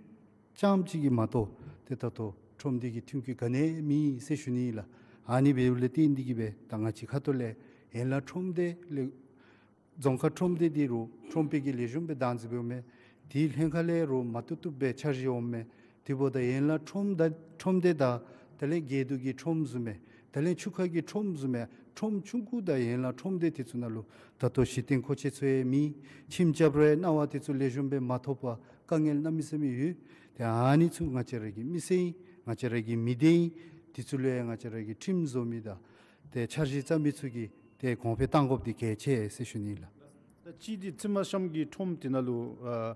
རྐྱངམ་ཅིག་གིས་མ་གཏོགས་ཏེ་ད་ལྟོ་ཁྲོམ་སྡེ་གི་མཐུན་རྐྱེན་ག་ནི་ཡང་མེད་ཟེར་ཞུ་ནི་ལགས། ཨ་ནི་འབདཝ་ལས་བརྟེན་ཏེ་གིས་སྦེ་ད་ང་བཅས་ཁ་ཐུག་ལས་ཡན་ལག་ཁྲོམ་སྡེ་ལས་རྫོང་ཁག་ཁྲོམ་སྡེ་འདི་རུང་ཁྲོམ་དཔོན་གྱིས་ལེགས་ཤོམ་སྦེ་བདག་འཛིན་འབདཝ་མས། དེ་ལྷན་ཁག་ལས་རུང་མ་བཏུབ་བཏུབ་སྦེ་འཆར་གཞི་འོངམ་མས། དེ་འབདཝ་ད་ཡན་ལག་ཁྲོམ་དང་ཁྲོམ་སྡེ་དང་དེ་ལས་དགེ་འདུན་གྱི་ཁྲོམ་བཟུམ་མས། དེ་ལས་ཆུ་ཁ་གི་ཁྲོམ་བཟུམ་མས། ཁྲོམ་ཆུང་ཀུ་དང་ཡན་ལག་ཁྲོམ་སྡེ་དེ་ཚུ་ནང་ལུ་ད་ལྟོ་གཞི་རྟེན་མཁོ་ཆས་ཚུ་ཡང་མེད། ཁྱིམ་རྐྱབ་རུང་གནང་བ་དེ་ཚུ་ལེགས་ཤོམ་སྦེ་མ་ཐོབ་པར་དཀའ་ངལ་གནམ་མེད་ས་མེད་ཡོད། ཏེ་ཨ་ནི་ཚུ་ང་བཅས་ར་གི་མི་སེར་ཨིན། ང་བཅས་ར་གི་མི་སྡེ་ཨིན། དེ་ཚུ་ལུ་ཡང་ང་བཅས་ར་གི་ཁྲིམས་བཟོ་མི་དང་ཏེ་འཆར་གཞི་བརྩམ་མི་ཚུ་གིས་ཏེ་གོང་འཕེལ་གཏང་དགོཔ་འདི་གལ་ཆེ་ཟེར་ཞུ་ནི་ལགས། ད་གཅིག་འདི་རྩི་མ་ཤམ་གྱི་ཁྲོམ་དེ་ནང་ལུ་ཨ་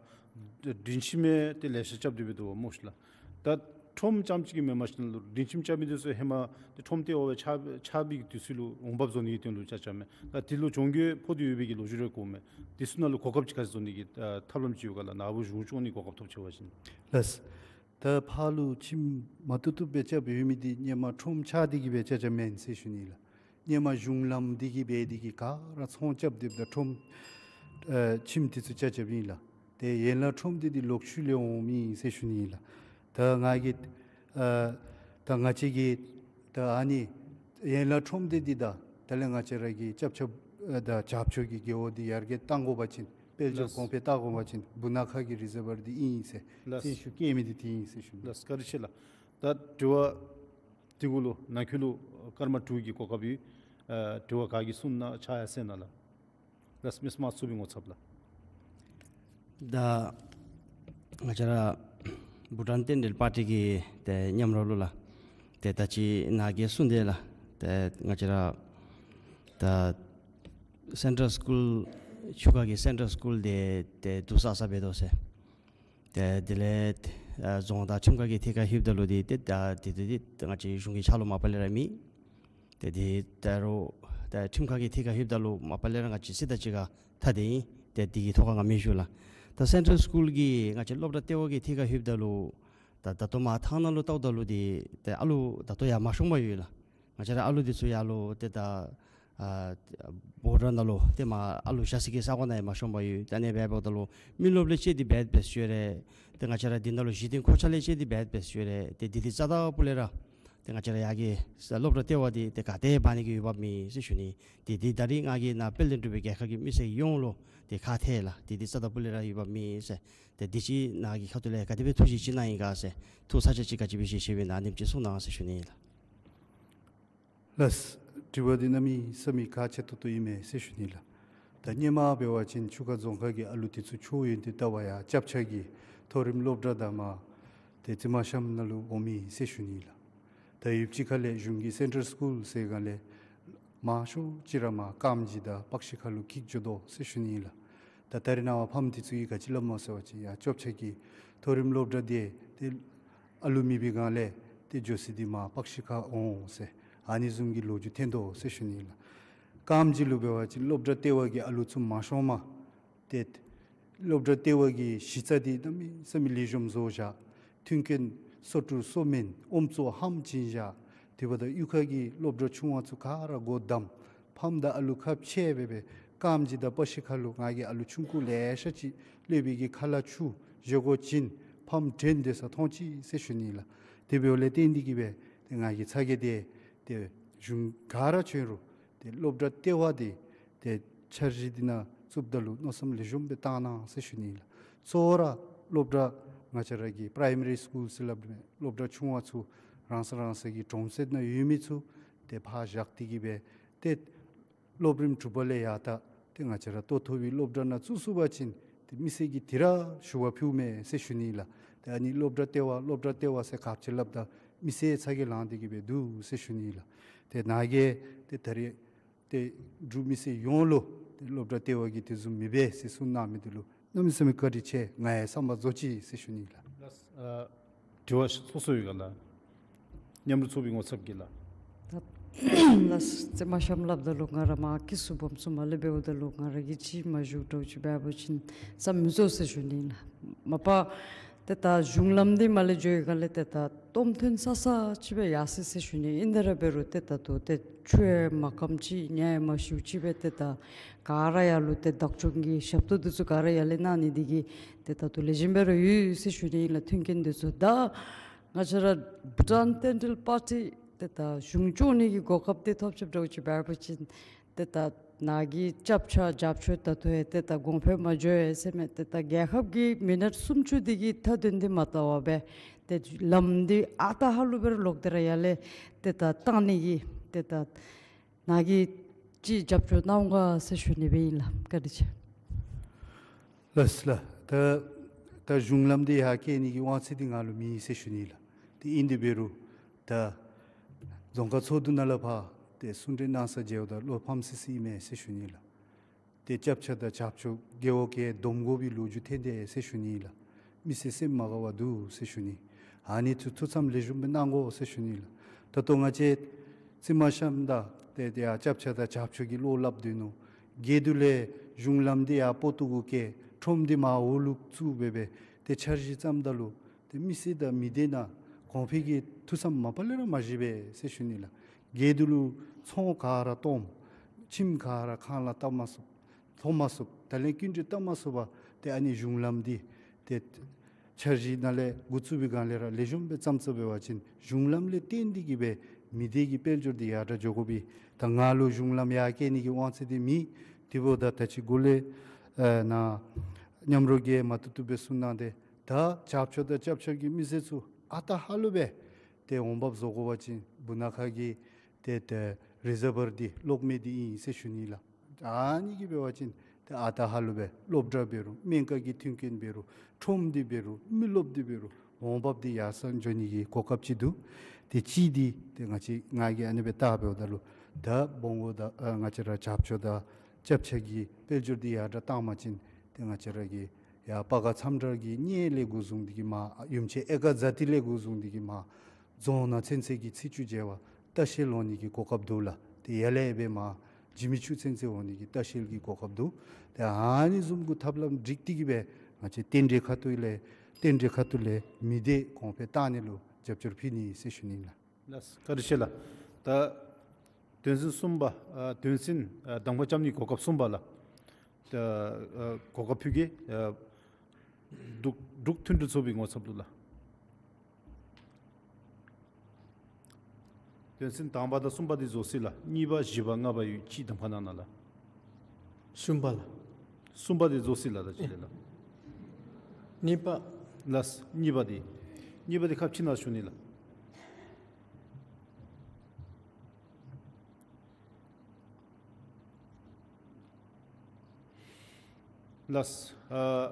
སྒྲིང་ཁྱིམ་ཡང་ཏེ་ལེ་ཤ་རྐྱབ་སྟེ་འབད་དོ་སྨོ་ཤི་ལགས། ད་ཁྲོམ་རྐྱངམ་ཅིག་གིས་མེན་པར་ཞིནམ་ལས་སྒྲིང་ཁྱིམ་རྐྱབ་མི་དེ་ཚུ་ཧེ་མ་ཏེ་ཁྲོམ་ལྟེ་བ་སྦེ་ཆགས་ཆགས་པའི་དུས་ཚོད་ལུ་འོང་འབབ་བཟོ་ནི་གི་དོན་ལུ་རྐྱབ་རྐྱབ་མས། ད་དེ་ལུ་གྱོང་གུད་ཕོག་སྟེ་ཡོད་པའི་གི་ལོ་རྒྱུས་རེ་གོཝ་མས། དེ་ཚུ་ནང་ལུ་གོ་སྐབས་ཅིག་ག་ཅི་བཟོ་ནི་གི་ཨ་ཐབས་ལམ་ཅིག་ཡོད་ག་ལགས། ནཱ་བུ་གཞུང་སྐྱོང་ནི་གོ་སྐབས་ཐོབ་ཆི་བ་ཅིན། ལགས། ད་ཕར་ལུ་ཁྱིམ་མ་བཏུབ་བཏུབ་སྦེ་རྐྱབ་སྦེ་ཡོད་མི་འདི་ཧེ་མ་ཁྲོམ་ཆགས་ཏེ་གིས་སྦེ་རྐྱབ་རྐྱབ་མེན་ཟེར་ཞུ་ནི་ལགས། ཧེ་མ་གཞུང་ལམ་འདི་གིས་འབད་དེ་གིས་ག་ར་ཚོང་རྐྱབ་སྟེ་ད་ཁྲོམ་ཨེ་ཁྱིམ་དེ་ཚུ་རྐྱབ་རྐྱབ་ཨིན་ལགས། ཏེ་ཡན་ལག་ཁྲོམ་སྡེ་འདི་ལོག་ཤུལ་ལས་འོངམ་ཨིན་ཟེར་ཞུ་ནི་ལགས། ད་ང་གིས་ཨ་ད་ང་བཅས་ཀྱིས་ད་ཨ་ནི་ཡན་ལག་ཁྲོམ་སྡེ་འདི་དང་དེ་ལས་ང་བཅས་ར་གི་སྐྱབས་ཆ་ཨ་དང་རྒྱབ་ཕྱོགས་ཀྱི་རྒེད་འོག་འདི་ཡར་རྒྱས་གཏང་དགོ་པ་ཅིན་དཔལ་འབྱོར་ལགས། གོང་འཕེལ་གཏང་དགོ་པ་ཅིན་སྦུག་ན་ཁ་གི་རི་ཛརབ་འདི་ཨིན་ཟེར་ལགས། སེམས་ཤུགས་བསྐྱེད་མི་འདི་དེ་ཨིན་ཟེར་ཞུ་ནི། ལགས། བཀའ་དྲིན་ཆེ་ལགས། ད་དྲི་བ་དེ་གུ་ལུ་ནང་འཁོད་ལུ་སྐར་མ་དྲུག་གི་གོ་སྐབས་ཡོད། ཨ་དྲི་བ་ག་གིས་གསུང་ན་ཕྱག་ཡར་སེང་གནང་ལགས། ལགས་མི་སེར་དམངས་གཙོའི་ངོ་ཚབ་ལགས། ད་ང་བཅས་ར་བྷུ་ཊཱན་རྟེན་འབྲེལ་པར་ཊི་གི་ཏེ་མཉམ་རོགས་ལུ་ལགས། ཏེ་ད་ཅི་ནཱ་གིས་གསུངས་དེ་ལགས། ཏེ་ང་བཅས་ར་ད་སེན་ཊལ་སི་ཀུལ་ཆུ་ཁ་གི་སེན་ཊལ་སི་ཀུལ་འདི་ཏེ་བསྡུ་ས་ས་འབད་དོ་ཟེར། ཏེ་དེ་ལས་ཨ་རྫོང་དང་ཁྲིམས་ཁང་གི་ཐད་ཁར་ལྷོདཔ་ད་ལུ་འདི་ཏེ་ད་དེ་དེ་དེ་ང་བཅས་གཞུང་གི་ཕྱག་ལུ་མ་པ་ལས་ར་མེད། ཏེ་དེ་ད་རུང་ ད་ཁྲིམས་ཁང་གི་ཐད་ཁར་ལྷོདཔ་ད་ལུ་མ་པ་ལས་ར་ང་བཅས་གསེར་རྟ་གཅིག་ཁར་ཐལ་ཏེ་ཨིན། ཏེ་དེ་གི་ཐོག་ཁར་ང་མེད་ཞུ་ལགས། ད་སེན་ཊལ་སི་ཀུལ་གྱི་ང་བཅས་སློབ་གྲྭ་ལྟེ་བ་གི་ཐད་ཁར་ལྷོདཔ་ད་ལུ་ད་ད་ལྟོ་མར་ཐང་ནང་ལུ་བལྟཝ་ད་ལུ་ཏེ་ཏེ་ཨ་ལུ་ད་ལྟོ་ཡར་མ་ཤོང་པར་ཡོད་ལགས། ང་བཅས་ར་ཨ་ལུ་འདི་ཚུ་ཡར་ལུ་ཏེ་ད་ཨ་བོ་ཊར་ནང་ལུ་ཏེ་མར་ཨ་ལུ་བཞག་ས་གི་ས་གོ་ནང་ཡང་མ་ཤོང་པར་ཡོད། ད་ཨ་ནི་སྦེ་འབདཝ་ད་ལུ་མི་རློབས་ལས་བཅད་དེ་འབད་འབད་ཞུ་རུང་ཏེ་ང་བཅས་ར་འདི་ནང་ལུ་གཞི་རྟེན་མཁོ་ཆས་ལས་བཅད་དེ་འབད་འབད་ཞུ་རུང་ཏེ་དེ་དེ་རྩ་དང་སྤུ་ལས་ར་ཏེ་ང་བཅས་ར་ཡར་གྱི་སློབ་གྲྭ་ལྟེ་བ་འདི་ཏེ་ག་ཏེ་འབག་ནི་གི་འོས་འབབ་མེད་ཟེར་ཞུ་ནི། ཏེ་དེ་ད་རིས་ང་གིས་ནཱ་དཔལ་ལྡན་འབྲུག་པའི་རྒྱལ་ཁབ་ཀྱི་མི་སེར་ཡོངས་ལུ་ཏེ་ཁག་ཐེག་ལགས། ཏེ་དེ་རྩ་དང་སྤུ་ལས་ར་འོས་འབབ་མེད་ཟེར། ཏེ་དེ་ཅིག་ནཱ་གི་ཁ་ཐུག་ལས་ག་དེ་སྦེ་ཐུགས་བཞེད་ཅིག་གནང་ཡི་ག་ཟེར། ཐུགས་ས་ཆ་ཅིག་ག་ཅི་སྦེ་བཞེས་བཞེསཔ་ཨིན་ན་ཨ་ནེམ་ཅིག་གསུང་གནང་ཟེར་ཞུ་ནི་ལགས། ལགས། དྲི་བ་འདི་གནམ་མེད་ས་མེད་ཁག་ཆེ་ཏོག་ཏོ་ཨིན་མས་ཟེར་ཞུ་ནི་ལགས། ད་སྔོན་མ་འབད་བ་ཅིན་ཆུ་ཁ་རྫོང་ཁག་གི་ཨ་ལུ་དེ་ཚུ་མཆོད་ཡོན་དེ་བཏབ་པར་ཡར་སྐྱབས་ཆ་གི་མཐོ་རིམ་སློབ་གྲྭ་དང་མར་ཏེ་རྩི་མ་ཤམ་ནང་ལུ་འོང་མི་ཟེར་ཞུ་ནི་ལགས། ད་ཡུདཔ་ཅིག་ཁ་ལས་གཞུང་གི་སེན་ཊལ་སི་ཀུལ་ཟེར་སྒང་ལས་མང་ཤོས་ཅིག་ར་མར་རྐངམ་རྗེས་དང་པག་ཤི་ཁ་ལུ་འཁྱིད་འགྱོ་དོ་ཟེར་ཞུ་ནི་ལགས། ད་ད་རེས་ནངས་པ་ཕམ་དེ་ཚུ་གིས་ག་ཅི་སླབ་མས་ཟེར་བ་ཅིན་ཡར་སྐྱབས་ཆ་གི་མཐོ་རིམ་སློབ་གྲྭ་འདི་ཏེ་ཨ་ལུ་མེད་པའི་སྒང་ལས་ཏེ་འགྱོ་ས་འདི་མར་པག་ཤི་ཁ་འོང་ཟེར་ཨ་ནི་བཟུམ་གྱི་ལོ་རྒྱུས་ཐོན་དོ་ཟེར་ཞུ་ནི་ལགས། རྐངམ་རྗེས་ལུ་འབད་བ་ཅིན་སློབ་གྲྭ་ལྟེ་བ་གི་ཨ་ལུ་ཚུ་མ་ཤོངམ་ཏེ་སློབ་གྲྭ་ལྟེ་བ་གི་གཞི་རྩ་འདི་གནམ་མེད་ས་མེད་ལེགས་ཤོམ་བཟོ་བཞག། མཐུན་རྐྱེན་སོ་བཀྲུ་སོ་སྨན་ཨོམ་བཙོ་ཧམ་བྱིན་བཞག། དེ་འབདཝ་ད་གཡུས་ཁ་གི་སློབ་གྲྭ་ཆུང་བ་ཚུ་ག་ར་སྒོ་བསྡམས། ཕམ་དང་ཨ་ལུ་ཁ་ཕྱེ་སྦེ་སྦེ་རྐངམ་རྗེས་དང་པག་ཤི་ཁ་ལུ་ང་གིས་ཨ་ལུ་ཆུང་ཀུ་ལེ་ཤ་ཅིག་སློབ་དཔོན་གྱི་ཁ་ལག་ཆུ་བཞེས་སྒོ་བྱིན་ཕམ་དྲན་སྡོད་ས་མཐོང་ཅི་ཟེར་ཞུ་ནི་ལགས། དེ་འབདཝ་ལས་བརྟེན་ཏེ་གིས་སྦེ་ཏེ་ང་གིས་ཚ་གྱང་འདི་ཏེ་གཞུང་ག་ར་བྱོན་རུང་ཏེ་སློབ་གྲྭ་ལྟེ་བ་འདི་ཏེ་འཆར་གཞི་འདི་ནང་བཙུགསཔ་ད་ལུ་མནོ་བསམ་ལེགས་ཤོམ་སྦེ་བཏང་གནང་ཟེར་ཞུ་ནི་ལགས། གཙོ་བོ་ར་སློབ་གྲྭ་ང་བཅས་ར་གི་པ་རའི་མ་རི་སི་ཀུལ་ཟེར་སླབ་མི་སློབ་གྲྭ་ཆུང་བ་ཚུ་རང་ས་རང་སའི་གྲོང་གསེབ་ནང་ཡོད་མི་ཚུ་ཏེ་ཕར་བཞག་སྟེ་གིས་སྦེ་ཏེ་སློབ་རིམ་དྲུག་པ་ལས་ཡར་ད་ཏེ་ང་བཅས་ར་ལྟོ་ཐོབ་པའི་སློབ་གྲྭ་ནང་བཙུགས་ཚུགས་པ་ཅིན་ཏེ་མི་སེར་གྱིས་དེ་ར་ཞུ་བ་ཕུལཝ་མས་ཟེར་ཞུ་ནི་ལགས། ཏེ་ཨ་ནི་སློབ་གྲྭ་ལྟེ་བ་སློབ་གྲྭ་ལྟེ་བ་ཟེར་ག་ཅི་སླབ་ད་མི་སེར་ཚ་གྱང་ལང་སྟེ་གིས་སྦེ་འདུག་ཟེར་ཞུ་ནི་ལགས། ཏེ་ནཱ་གིས་ཏེ་ད་རིས་ཏེ་འབྲུག་མི་སེར་ཡོངས་ལུ་ཏེ་སློབ་གྲྭ་ལྟེ་བ་གིས་དེ་བཟུམ་མི་འབད་ཟེར་གསུངས་གནང་མི་འདི་ལུ་གནམ་མེད་ས་མེད་བཀའ་དྲིན་ཆེ། ང་ཡང་བསམ་པ་རྫོགས་ཅི་ཟེར་ཞུ་ནི་ལགས། ལགས། ཨ་དྲི་བ་སོ་སོ་ཡོད་ག་ལགས། མཉམ་རུབ་ཚོགས་པའི་ངོ་ཚབ་ཀྱིས་ལགས། ད་ལགས་རྩི་མ་ཤམ་སླབ་ད་ལུ་ང་ར་མར་སྐྱེས་སུ་སྦོམ་སུ་མར་ལས་འབདཝ་ད་ལུ་ང་ར་གིས་ཅིག་མ་ཞུ་དོ་ཅིག་འབད་བ་ཅིན་བསམ་མི་རྫོགས་ཟེར་ཞུ་ནི་ལགས། མ་པ་ཏེ་ད་གཞུང་ལམ་འདི་མར་ལས་འགྱོ་བའི་སྒང་ལས་ཏེ་ད་སྟོངམ་ཐོན་ས་ས་ཅིག་སྦེ་ཡར་སོ་ཡི་ཟེར་ཞུ་ནི། ཨིན་ཏེ་ར་འབད་རུང་ཏེ་ད་ལྟོ་ཏེ་ཆུ་ཡང་མ་སྐམ་ཅིག་ཉ་ཡང་མ་ཤིཝ་ཅིག་སྦེ་ཏེ་ད་ག་ར་ཡར་ལུ་ཏེ་བདག་སྐྱོང་གི་ཞབས་ཏོག་འདི་ཚུ་ག་ར་ཡར་ལས་གནང་ནི་འདི་གིས་ཏེ་ད་ལྟོ་ལེགས་ཤོམ་སྦེ་ར་ཡོད་ཟེར་ཞུ་ནི་ཨིན་ལགས། མཐུན་རྐྱེན་འདི་ཚུ་ད་ང་བཅས་ར་བྷུ་ཊཱན་ཏན་ཊལ་པར་ཊི་ཏེ་ད་གཞུང་སྐྱོང་ནི་གི་གོ་སྐབས་འདི་ཐོབ་ཅི་འདྲཝ་ཅིག་འབད་བ་ཅིན་ཏེ་ད་ནཱ་གི་སྐྱབས་ཆ་རྒྱབ་སྐྱོར་ད་ལྟོ་ཡང་ཏེ་ད་གོང་འཕེལ་མ་འགྱོ་ཡི་ཟེར་མས། ཏེ་ད་རྒྱལ་ཁབ་ཀྱིས་མི་ནཊ་སུམ་ཅུ་འདི་གི་མཐའ་དོན་འདི་མ་བལྟ་བར་སྦེ་ཏེ་ལམ་འདི་ཨ་རྟག་ཧ་ལུགས་སྦེ་ར་ལོག་སྟེ་ར་ཡར་ལས་ཏེ་ད་བཏང་ནི་གི་ཏེ་ད་ནཱ་གིས་ཅིག་རྒྱབ་སྐྱོར་གནང་འོང་ག་ཟེར་ཞུ་ནི་སྦེ་ཨིན་ལགས། བཀའ་དྲིན་ཆེ། ལགས་ལགས། ད་ད་གཞུང་ལམ་འདི་ཡར་བསྐྱལ་ནི་གི་དབང་ཚད་འདི་ང་ལུ་མེད་ཟེར་ཞུ་ནི་ལགས། ཏེ་ཨིན་ཏེ་འབད་རུང་ད་རྫོང་ཁག་ཚོགས་འདུ་ནང་ལས་ཕར་ཏེ་གསུང་གྲོས་གནང་ས་མཇལཝ་ད་བློ་ཕམ་སི་སི་ཨིན་མས་ཟེར་ཞུ་ནི་ལགས། ཏེ་སྐྱབས་ཆ་དང་རྒྱབ་སྐྱོར་རྒེད་འོག་གིས་བསྡོམ་དགོ་པའི་ལོ་རྒྱུས་ཐོན་ཏེ་ཟེར་ཞུ་ནི་ལགས། མི་སེར་སེམས་མ་དགའ་བར་འདུག་ཟེར་ཞུ་ནི། ཨ་ནི་ཚུ་ཐུགས་བསམ་ལེགས་ཤོམ་སྦེ་གནང་དགོ་ཟེར་ཞུ་ནི་ལགས། ད་ལྟོ་ང་བཅས་རྩི་མ་ཤམ་དང་ཏེ་ཏེ་ཡར་སྐྱབས་ཆ་དང་རྒྱབ་སྐྱོར་གྱི་བློ་སླབ་སྡོད་ནུག། རྒེད་འོག་ལས་གཞུང་ལམ་འདི་ཡར་སྤོ་ཏོ་གུ་བསྐྱལ་ཁྲོམ་འདི་མར་འོག་ལུ་བཙུགས་སྦེ་སྦེ་ཏེ་འཆར་གཞི་བརྩམ་ད་ལུ་ཏེ་མི་སེར་དང་མི་སྡེ་ནང་གོང་འཕེལ་གྱི་ཐུགས་བསམ་མ་པ་ལས་ར་མ་བཞེས་པས་ཟེར་ཞུ་ནི་ལགས། རྒེད་འོག་ལུ་ཚོང་ག་ར་སྟོངམ། ཁྱིམ་ག་ར་ཁང་གླ་བཏབ་མ་ཚུགས། ལྷོ་མ་ཚུགས། ད་ལན་སྐྱིན་འགྲུལ་བཏབ་མ་ཚུགས་པར་ཏེ་ཨ་ནི་གཞུང་ལམ་འདི་ཏེ་འཆར་གཞི་ནང་ལས་འགོ་བཙུགས་པའི་སྒང་ལས་ར་ལེགས་ཤོམ་སྦེ་བརྩམ་ཚུགས་པ་ཅིན་གཞུང་ལམ་ལས་བརྟེན་ཏེ་གིས་སྦེ་མི་སྡེ་གི་དཔལ་འབྱོར་འདི་ཡར་དྲག་འགྱོ་དགོ་པས། ད་ང་ལུ་གཞུང་ལམ་ཡར་བསྐྱལ་ནི་གི་དབང་ཚད་འདི་མེད། དེ་འབདཝ་ད་ད་ཅི་འགོ་ལས་ཨ་ནཱ་མཉམ་རོགས་ཀྱིས་མ་བཏུབ་བཏུབ་སྦེ་གསུངས་གནང་སྟེ་ད་རྒྱབ་སྐྱོར་དང་རྒྱབ་སྐྱོར་གྱི་མི་སེར་ཚུ་ཨ་རྟག་ཧ་ལུགས་སྦེ་ཏེ་འོང་འབབ་བཟོ་དགོ་པ་ཅིན་སྦུག་ན་ཁ་གི་ཏེ་ཏེ་རི་ཛར་བར་འདི་གློག་མེ་འདི་ཨིན་ཟེར་ཞུ་ནི་ལགས། ཨ་ནི་གིས་འབད་བ་ཅིན་ཏེ་ཨ་རྟག་ཧ་ལུགས་སྦེ་སློབ་གྲྭ་འབད་རུང་སྨན་ཁང་གི་མཐུན་རྐྱེན་འབད་རུང་ཁྲོམ་འདི་འབད་རུང་མི་རློབས་འདི་འབད་རུང་འོང་འབབ་འདི་ཡར་སེང་འགྱོ་ནི་གི་གོ་སྐབས་ཅིག་འདུག། ཏེ་གཅིག་འདི་ཏེ་ང་བཅས་ང་གིས་ཨ་ནི་སྦེ་བལྟ་འབདཝ་ད་ལུ་ད་སྦོམ་འགོ་དང་ཨ་ང་བཅས་ར་རྒྱབ་སྐྱོར་དང་རྒྱབ་ཆ་གི་དཔལ་འབྱོར་འདི་ཡར་དྲག་བཏང་པ་ཅིན་ཏེ་ང་བཅས་ར་གི་ཡར་སྤ་སྒར་མཚམས་བྲག་གི་གཉེན་ལས་འགོ་བཟུང་སྟེ་གིས་མར་ཡུམ་ཆེན་ཨེ་ཀ་ཛ་ཏི་ལས་འགོ་བཟུང་སྟེ་གིས་མར་རྫོང་ནང་ཚུན་ཚོད་ཀྱི་ཚེས་བཅུ་མཇལ་བར་ལྟ་བཤལ་འོང་ནི་གི་གོ་སྐབས་འདུག་ལགས། ཏེ་ཡར་ལས་སྦེ་མར་ འཇིགས་མེད་ཆུ་ཚན་ཚུ་འོང་ནི་གི་ལྟ་བཤལ་གྱི་གོ་སྐབས་འདུག། ཏེ་ཨ་ནི་བཟུམ་གྱི་ཐབས་ལམ་སྒྲིག་སྟེ་གི་སྦེ་ང་བཅས་རྟེན་འབྲེལ་ཁ་ཐུག་ལས་རྟེན་འབྲེལ་ཁ་ཐུག་ལས་མི་སྡེ་གོང་འཕེལ་བཏང་ནི་ལུ་རྒྱབ་སྐྱོར་ཕུལ་ནི་ཟེར་ཞུ་ནི་ལགས། ལགས་བཀའ་དྲིན་ཆེ་ལགས། ད་དོན་ཚན་གསུམ་པ་ཨ་དོན་ཚན་ཨ་གདམ་ཁ་རྐྱབ་ནི་གོ་སྐབས་གསུམ་པ་ལགས། ད་ཨ་གོ་སྐབས་ཕུལ་གེ། ཨ་འབྲུག་འབྲུག་མཐུན་སྒྲིལ་ཚོགས་པའི་ངོ་ཚབ་ལུ་ལགས། དོན་ཚན་དང་པ་དང་གསུམ་པ་འདི་བཟོ་ཅི་ལགས། གཉིས་པ་བཞི་པ་ལྔ་པ་ཡོད། ཅིག་གདམ་ཁ་གནང་གནང་ལགས། གསུམ་པ་ལགས། གསུམ་པ་འདི་བཟོ་ཅི་ལགས། ད་ཅི་ལས་ལགས། གཉིས་པ། ལགས་གཉིས་པ་འདི། གཉིས་པ་འདི་ཁ་ཕྱེ་གནང་ཞུ་ནི་ལགས། ལགས། ཨ་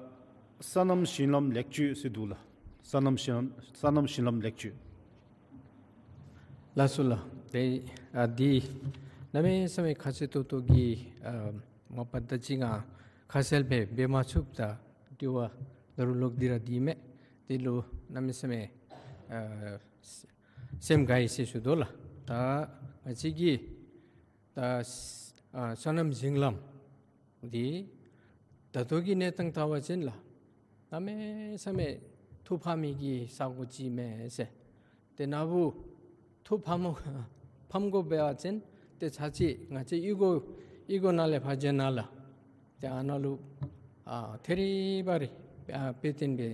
སོ་ནམ་ཞིང་ལམ་ལེགས་བཅོས་ཟེར་འདུག་ལགས། སོ་ནམ་ཞིང་སོ་ནམ་ཞིང་ལམ་ལེགས་བཅོས། ལགས་སོ་ལགས། ཏེ་ཨ་འདི་གནམ་མེད་ས་མེད་ཁག་ཆེ་ཏོག་ཏོ་གི་ཨ་མ་པ་ད་ཅི་ང་ཁ་གསལ་སྦེ་འབད་མ་ཚུགས། ད་དྲི་བ་ད་རུང་ལོག་སྟེ་ར་འདི་མས། དེ་ལུ་གནམ་མེད་ས་མེད་ཨ་སེམས་དགའ་ཡི་ཟེར་ཞུ་དོ་ལགས། ད་ང་བཅས་ཀྱི་ད་ཨ་སོ་ནམ་ཞིང་ལམ་འདི་ད་ལྟོ་གི་གནས་སྟངས་བལྟ་བ་ཅིན་ལགས་གནམ་མེད་ས་མེད་ཐུགས་ཕམ་མི་གི་ས་གོ་ཅིག་མས་ཟེར། ཏེ་ན་བུ་ཐུགས་ཕམ་ཕམ་དགོ་འབད་བ་ཅིན་ཏེ་ཚར་ཅིག་ང་བཅས་གཡུས་སྒོ་གཡུས་སྒོ་ནང་ལས་ཕར་འགྱོ་ན་ལགས། ཏེ་ཨ་ནཱ་ལུ་ཨ་ཐེ་རི་བ་རི་ཨ་དཔེ་སྟོན་པའི་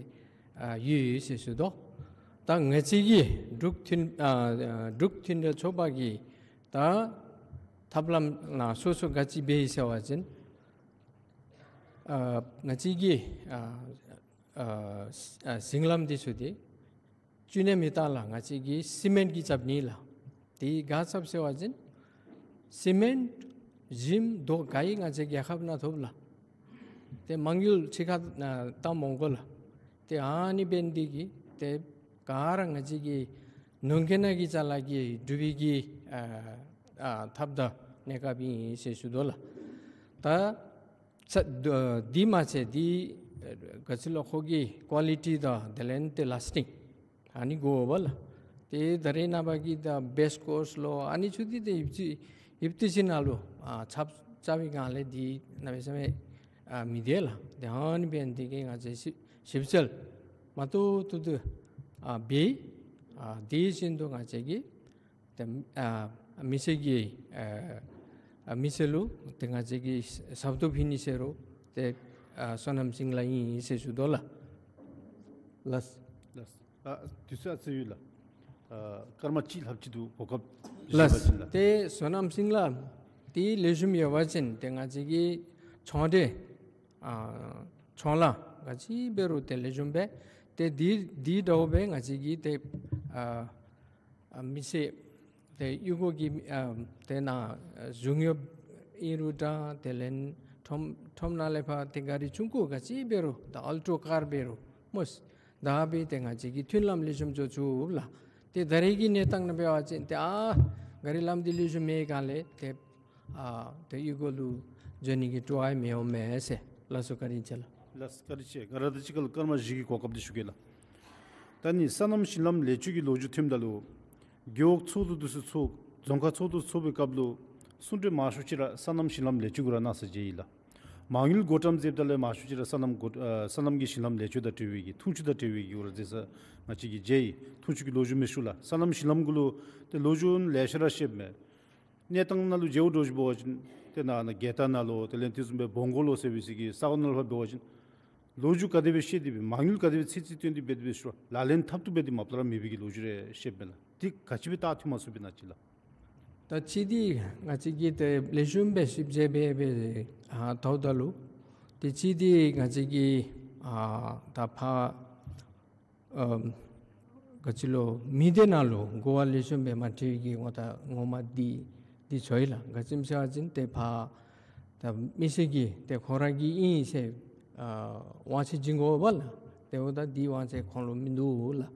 ཨ་ཡུལ་ཡོད་ཟེར་ཞུ་དོ། ད་ང་བཅས་ཀྱི་འབྲུག་མཐུན་ཨ་འབྲུག་མཐུན་སྒྲིལ་ཚོགས་པ་གིས་ད་ཐབས་ལམ་ནང་སོ་སོ་ག་ཅི་འབད་ཡི་ཟེར་བ་ཅིན་ཨ་ང་བཅས་ཀྱི་ཨ་ཨ་ཨ་ཞིང་ལམ་འདི་ཚུ་འདི་བཅུད་ནི་མེད་ད་ལགས། ང་བཅས་ཀྱིས་སི་མེནཊ་གིས་རྐྱབ་ནི་ལགས། དེ་ག་རྐྱབ་ཟེར་བ་ཅིན་སི་མེནཊ་ཞིནམ་རྡོ་ག་ཡང་ང་བཅས་རྒྱལ་ཁབ་ནང་ཐོབ་ལགས། ཏེ་མ་དངུལ་ཕྱི་ཁར་ཨ་བཏང་མི་དགོ་ལགས། ཏེ་ཨ་ནི་འབད་ནི་དེ་གིས་ཏེ་ག་ར་ང་བཅས་ཀྱི་ནང་འཁོད་ནང་གི་ཅ་ལ་གིས་སྒྲུབ་པའི་གི་ཨ་ཨ་ཐབས་དང་གནས་སྐབས་ཨིན་ཟེར་ཞུ་དོ་ལགས། ད་ཚ་འདི་མ་ཚད་འདི་ག་ཅི་ལོ་ཁོ་གི་ཀོ་ལི་ཊི་དང་དེ་ལས་ཏེ་ལཱསི་ཊིང་ཨ་ནི་དགོ་པས་ལགས། ཏེ་ད་རེས་ནངས་པ་གི་ད་བེསཊ་ཀོསཊ་ལོ་ཨ་ནི་ཚུ་འདི་ཏེ་ཡིབ་ཅི་ཡིབ་ཏི་ཅིག་ནང་ལུ་ཨ་ཚབ་ཚབ་པའི་སྒང་ལས་འདི་གནམ་མེད་ས་མེད་ཨ་མི་བདེ་ལགས། ཏེ་ཨ་ནི་འབད་ནི་དེ་གིས་ང་བཅས་ཞིབ་ཞིབ་འཚོལ་མ་ཏོག་ཏོ་འདི་ཨ་འབད་ཨ་དེ་བཞིན་དུ་ང་བཅས་ཀྱི་ཏེ་ཨ་མི་སེར་གྱི་ཨ་ཨ་མི་སེར་ལུ་ཏེ་ང་བཅས་ཀྱིས་ཞབས་ཏོག་ཕུལ་ནི་ཟེར་རུང་ཏེ་ཨ་སོ་ནམ་ཞིང་ལམ་ཨིན་ཟེར་ཞུ་དོ་ལགས། ལགས། ལགས། ཨ་དུས་ཚོད་ཨ་ཙི་ཡོད་ལགས། ཨ་སྐར་མ་གཅིག་ལྷགཔ་ཅིག་འདུག། གོ་སྐབས་བཞེས་པ་ཅིན་ལགས། ལགས། ཏེ་སོ་ནམ་ཞིང་ལམ་འདི་ལེགས་ཤོམ་ཡོད་པ་ཅིན་ཏེ་ང་བཅས་ཀྱི་ཚོང་འབྲེལ་ཨ་ཚོང་ལཱ་ག་ཅི་འབད་རུང་ཏེ་ལེགས་ཤོམ་སྦེ་ཏེ་འདི་འདི་འདྲཝ་སྦེ་ང་བཅས་ཀྱིས་ཏེ་ཨ་ཨ་མི་སེར་ཏེ་གཡུས་སྒོ་གི་ཨ་ཏེ་ནཱ་ཨ་གཞུང་གཡོགཔ་ཨིན་རུང་འདྲ་དེ་ལས་ཁྲོམ་ཁྲོམ་ནང་ལས་ཕར་ཏེ་གཱ་རི་ཆུང་ཀུ་ག་ཅི་འབད་རུང་ད་ཨལ་ཊོ་ཀར་འབད་རུང་མོས་ད་འབད་ཏེ་ང་བཅས་ཀྱིས་མཐུན་ལམ་ལེགས་ཤོམ་འགྱོ་ཚུགས་ལགས། ཏེ་ད་རེས་ཀྱི་གནས་སྟངས་ནང་འབད་བ་ཅིན་ཏེ་ཨ་གཱ་རི་ལམ་འདི་ལེགས་ཤོམ་མེད་སྒང་ལས་ཏེ་ཨ་ཏེ་གཡུས་སྒོ་ལུ་འགྱོ་ནི་གི་སྤྲོ་བ་མི་འོང་མས་ཟེར། ལགས་སོ་བཀའ་དྲིན་ཆེ་ལགས། ལགས་བཀའ་དྲིན་ཆེ། ང་ར་དང་གཅིག་ཁར་ལུ་སྐར་མ་བཞི་གི་གོ་སྐབས་འདི་ཞུ་གེ་ལགས། ད་ནི་སོ་ནམ་ཞིང་ལམ་ལེགས་བཅོས་ཀྱི་ལོ་རྒྱུས་ཐོནམ་ད་ལུ་རྒེད་འོག་ཚོགས་འདུ་འདི་ཚུ་ཚོགས་རྫོང་ཁག་ཚོགས་འདུ་ཚོགས་པའི་སྐབས་ལུ་གསུང་གྲོས་མང་ཤོས་ཅིག་ར་སོ་ནམ་ཞིང་ལམ་ལེགས་བཅོས་གུ་ར་གནང་ས་མཇལ་ཡི་ལགས། མ་དངུལ་བགོ་བཀྲམ་མཛདཔ་ད་ལས་མང་ཤོས་ཅིག་ར་སོ་ནམ་བགོ་ཨ་སོ་ནམ་གྱི་ཞིང་ལམ་ལེགས་བཅོས་དང་འབྲེལ་བའི་གི་འཐུང་ཆུ་དང་འབྲེལ་བའི་གི་གུ་ར་མཛད་ས་ང་བཅས་ཀྱིས་མཇལ་ཡི། འཐུང་ཆུ་གི་ལོ་རྒྱུས་མི་ཞུ་ལགས། སོ་ནམ་ཞིང་ལམ་གུ་ལུ་ཏེ་ལོ་རྒྱུས་ལེ་ཤ་ར་བཤདཔ་མས། གནས་སྟངས་ནང་ལུ་མཇལཝ་འདྲཝ་ཅིག་འབད་བ་ཅིན་ཏེ་ནཱ་ནཱ་རྒྱལ་རྟགས་ནང་ལུ་དེ་ལས་དེ་བཟུམ་སྦེ་བོང་གོ་ལུ་ཟེར་བའི་ཅིག་གི་ས་གོ་ནང་ལུ་ཕར་འབད་བ་ཅིན་ལོ་རྒྱུས་ག་དེ་སྦེ་བཤད་དེ་སྦེ་མ་དངུལ་ག་དེ་སྦེ་ཚད་ཚད་བཏོན་ཏེ་འབད་དེ་སྦེ་ཞུ་ལག་ལེན་འཐབ་བཏུབ་འབད་དེ་མ་པ་ར་མེད་པའི་གི་ལོ་རྒྱུས་རེ་བཤདཔ་མས་ལགས། དེ་ག་ཅི་སྦེ་ད་འཐུས་མ་ཚུགས་པས་ན་ཅིག་ལགས། ད་ཅི་འདི་ང་བཅས་ཀྱིས་ཏེ་ལེགས་ཤོམ་སྦེ་ཞིབ་དཔྱད་འབད་འབད་ཨ་བལྟཝ་ད་ལུ་ཏེ་ཅི་འདི་ང་བཅས་ཀྱིས་ཨ་ད་ཕར་ཨ་ག་ཅི་ལོ་མི་སྡེ་ནང་ལུ་གོ་བ་ལེགས་ཤོམ་སྦེ་མ་འཁྲིལ་བའི་གི་ངོ་ད་ངོ་མ་འདི་འདི་ཚུ་ཨིན་ལགས། ག་ཅི་སྨོ་ཟེར་བ་ཅིན་ཏེ་ཕར་ད་མི་སེར་གྱིས་ཏེ་ཁོང་ར་གི་ཨིན་ཟེར་ཨ་དབང་ཆ་བྱིན་དགོ་པས་ལགས། ཏེ་འབདཝ་ད་འདི་དབང་ཆ་ཁོང་ལུ་མིན་འདུག་ལགས།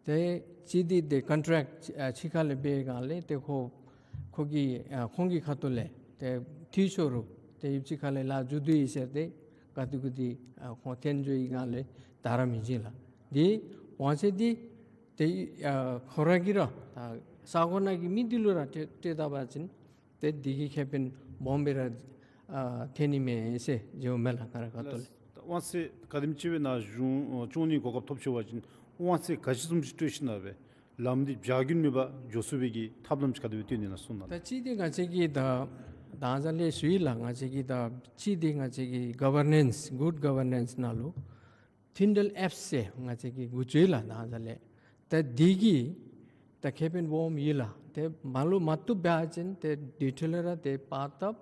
ཏེ་ཅི་འདི་ཏེ་ཀོན་ཊེཀཊ་ཨ་ཕྱི་ཁ་ལས་འབད་སྒང་ལས་ཏེ་ཁོ་ཁོ་གི་ཨ་ཁོང་གི་ཁ་ཐུག་ལས་ཏེ་འཐུས་ཤོར་རུང་ཏེ་ཡུདཔ་ཅིག་ཁ་ལས་ལཱ་མཇུག་བསྡུ་ཡི་ཟེར་ཏེ་ག་ཏེ་གུ་ཏེ་ཨ་ཁོང་འཐོན་འགྱོ་བའི་སྒང་ལས་ད་ར་མི་བྱིན་ལགས། འདི་དབང་ཆ་འདི་ཏེ་ཨ་ཁོ་ར་གིས་ར་ད་ས་གོ་ནང་གི་མི་འདི་ལུ་ར་སྤྲོད་སྤྲོད་ད་པ་ཅིན་ཏེ་འདི་གི་ཁེ་ཕན་ སྦོམ་སྦེ་ར་ཨ་ཐོན་ནི་མས་ཟེར་ཞུཝ་མས་ལགས། ང་རའི་ཁ་ཐུག་ལས། ལགས། དབང་ཚད་ག་དེམ་ཅིག་སྦེ་ནཱ་གཞུང་སྐྱོང་ནིའི་གོ་སྐབས་ཐོབ་ཅི་བ་ཅིན་དབང་ཚད་ག་ཅི་བཟུམ་ཅིག་སྤྲོད་ཞིནམ་སྦེ་ལམ་འདི་བྱ་རྒྱུན་མེད་པར་འགྱོ་ཚུགས་པའི་གི་ཐབས་ལམ་ཅིག་ག་དེ་སྦེ་སྟོན་ནི་ན་གསུངས་གནང་། ད་གཅིག་འདི་ང་བཅས་ཀྱིས་ད་ད་ལྟོ་ལས་ཞུ་ཡི་ལགས། ང་བཅས་ཀྱིས་ད་གཅིག་འདི་ང་བཅས་ཀྱི་ག་ཝར་ནེནསི་གུཌ་ག་ཝར་ནེནསི་ནང་ལུ་མཐུན་འབྲེལ་ཨེཔསི་ཟེར་ང་བཅས་ཀྱིས་འགོ་བཙུགས་ཡི་ལགས། ད་ལྟོ་ལས་ད་འདི་གིས་ད་ཁེ་ཕན་སྦོམ་ཡོད་ལགས། ཏེ་མ་ལུ་མ་བཏུབ་པ་ཅིན་ཏེ་དེ་འཕྲོ་ལས་ར་ཏེ་པར་བཏབ་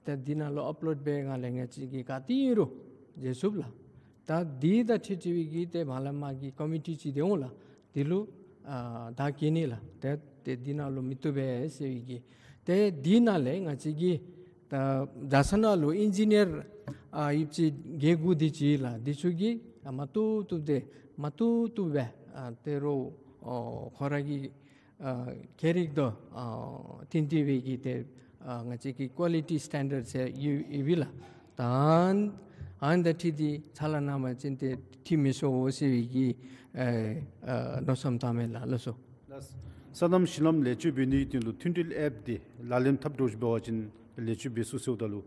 ཏེ་འདི་ནང་ལུ་ཨཔ་ལོཌ་འབད་སྒང་ལས་ང་བཅས་ཀྱིས་ག་ཏེ་ཨིན་རུང་མཇལ་ཚུགས་ལགས། ད་འདི་དང་འཁྲིལ་འཁྲིལ་བའི་གི་ཏེ་མ་ལས་མར་གྱི་ཀོ་མི་ཊི་ཅིག་འདི་འོང་ལགས། འདི་ལུ་ཨ་བདའ་བཀལ་ནི་ལགས། ཏེ་ཏེ་འདི་ནང་ལུ་མི་བཏུབ་པས་ཟེར་བའི་གི་ཏེ་འདི་ནང་ལས་ང་བཅས་ཀྱིས་ད་རྒྱལ་ས་ནང་ལུ་ཨིན་ཇི་ནི་ཡར་ཨ་ཡོདཔ་ཅིག་བརྒྱད་དགུ་དེ་ཅིག་ལགས། འདི་ཚུ་གིས་ཨ་མ་བཏུབ་བཏུབ་སྟེ་མ་བཏུབ་བཏུབ་སྦེ་ཨ་ཏེ་རོགས་ཨོ་ཁོ་ར་གི་ཨ་ཁྱད་རིག་དང་ཨ་བསྟུན་ཏེ་སྦེ་གི་ཏེ་ཨ་ང་བཅས་ཀྱི་ཀོ་ལི་ཊི་སི་ཊེན་ཌརཌ་ཟེར་ཡོད་ཡོདཔ་ཨིན་ལགས། ད་ཨ་ནི་དང་འཁྲིལ་ཏེ་ཕྱག་ལཱ་གནང་བ་ཅིན་ཏེ་འཐུས་མི་ཚུགས་འོང་ཟེར་བའི་གི་ཨ་ཨ་མནོ་བསམ་བཏངམ་མས་ལགས། ལགས་སོ། ལགས། སོ་ནམ་ཞིང་ལམ་ལེགས་བཅོས་འབད་ནིའི་དོན་ལུ་མཐུན་འབྲེལ་ཨེཔ་འདི་ལག་ལེན་འཐབ་འགྱོ་ཅི་འབད་བ་ཅིན་ལེགས་བཅོས་འབད་ཚུགས་ཟེརཝ་ད་ལུ་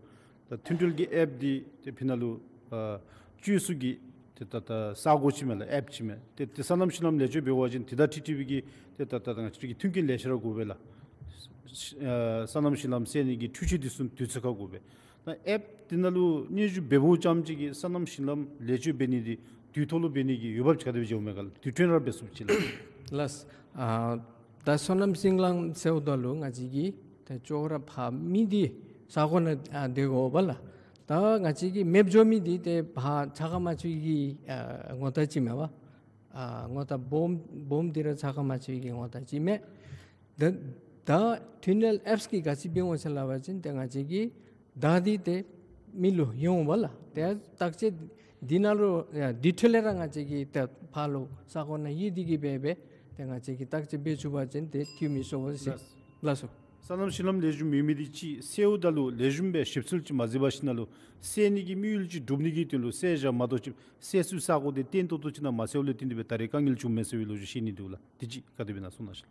ད་མཐུན་འབྲེལ་གྱི་ཨེཔ་འདི་ཏེ་ཕི་ནང་ལུ་ཨ་སྤྱོད་ཚུགས་ཀྱི་ཏེ་ད་ད་ས་གོ་ཅིག་མས་ལགས། ཨེཔ་ཅིག་མས། ཏེ་ཏེ་སོ་ནམ་ཞིང་ལམ་ལེགས་བཅོས་འབད་བ་ཅིན་དེ་དང་འཁྲིལ་འཁྲིལ་བའི་གི་ཏེ་ད་ད་ད་ང་བཅས་ཀྱི་མཐུན་རྐྱེན་ལེ་ཤ་ར་དགོ་པས་ལགས། ཨ་སོ་ནམ་ཞིང་ལམ་བསལ་ནི་གི་འཕྲུལ་ཆས་འདི་ཚུ་དུས་ཚོད་ཁར་དགོ་པས། ད་ཨེཔ་འདི་ནང་ལུ་སྙན་ཞུ་འབདཝ་ཙམ་ཅིག་གིས་སོ་ནམ་ཞིང་ལམ་ལེགས་བཅོས་འབད་ནི་འདི་དུས་ཐོག་ལུ་འབད་ནི་གི་འོས་འབབ་ཅིག་ག་དེ་སྦེ་འབྱུངམ་མས་ག་ལགས། དུས་ཐོག་ར་འབད་ཚུགསཔ་ཅིག་ལགས། ལགས། ཨ་ད་སོ་ནམ་ཞིང་ལམ་ཟེརཝ་ད་ལུ་ང་བཅས་ཀྱིས་ད་ཅོག་ར་ཕར་མི་འདི་ས་གོ་ནང་ཨ་སྡོད་དགོ་པས་ལགས། ད་ང་བཅས་ཀྱིས་མེདཔ་འགྱོ་མི་འདི་ཏེ་ཕར་ཚ་ཁ་མ་ཚུད་ཀྱི་ཨ་ངོ་རྟགས་ཅིག་མས་པ། ཨ་ངོ་རྟགས་སྦོམ་སྦོམ་འདི་ར་ཚ་ཁ་མ་ཚུད་ཀྱི་ངོ་རྟགས་ཅིག་མས། ད་ད་མཐུན་འབྲེལ་ཨེཔསི་གིས་ག་ཅི་འབད་འོང་ཟེར་སླབ་པ་ཅིན་ཏེ་ང་བཅས་ཀྱི་བརྡ་འདི་ཏེ་མི་ལུ་ཡོང་འོང་པས་ལགས། ཏེ་བརྟག་དཔྱད་འདི་ནང་ལུ་ཡ་འདི་འཕྲོ་ལས་ར་ང་བཅས་ཀྱིས་ཏེ་ཕར་ལུ་ས་གོ་ནང་ཡོད་དེ་གིས་འབད་འབད་ཏེ་ང་བཅས་ཀྱིས་བརྟག་དཔྱད་འབད་ཚུགས་པ་ཅིན་ཏེ་འཐུས་མི་ཚུགས་འོང་ཟེར། ལགས། ལགས་སོ། སོ་ནམ་ཞིང་ལམ་ལེགས་ཤོམ་ཡོད་མི་འདི་ཅིག་བསལཝ་ད་ལུ་ལེགས་ཤོམ་སྦེ་ཞིབ་འཚོལ་ཅིག་མ་མཛད་པར་ཞིནམ་ལས་བསལ་ནི་གི་དམིགས་ཡུལ་ཅིག་སྒྲུབ་ནི་གི་དོན་ལུ་བསལ་བཞགཔ་མ་གཏོགས་ཅིག་བསལ་ཚུགས་ས་གོ་འདི་བརྟན་ཏོག་ཏོ་ཅིག་ནང་མ་བསལཝ་ལས་བརྟེན་ཏེ་སྦེ་ད་རེས་དཀའ་ངལ་བྱུངམ་མས་ཟེར་བའི་ལོ་རྒྱུས་བཤད་ནི་འདུག་ལགས། དེ་ཅིག་ག་དེ་སྦེ་ཨིན་ན་གསུངས་གནང་ཞུ་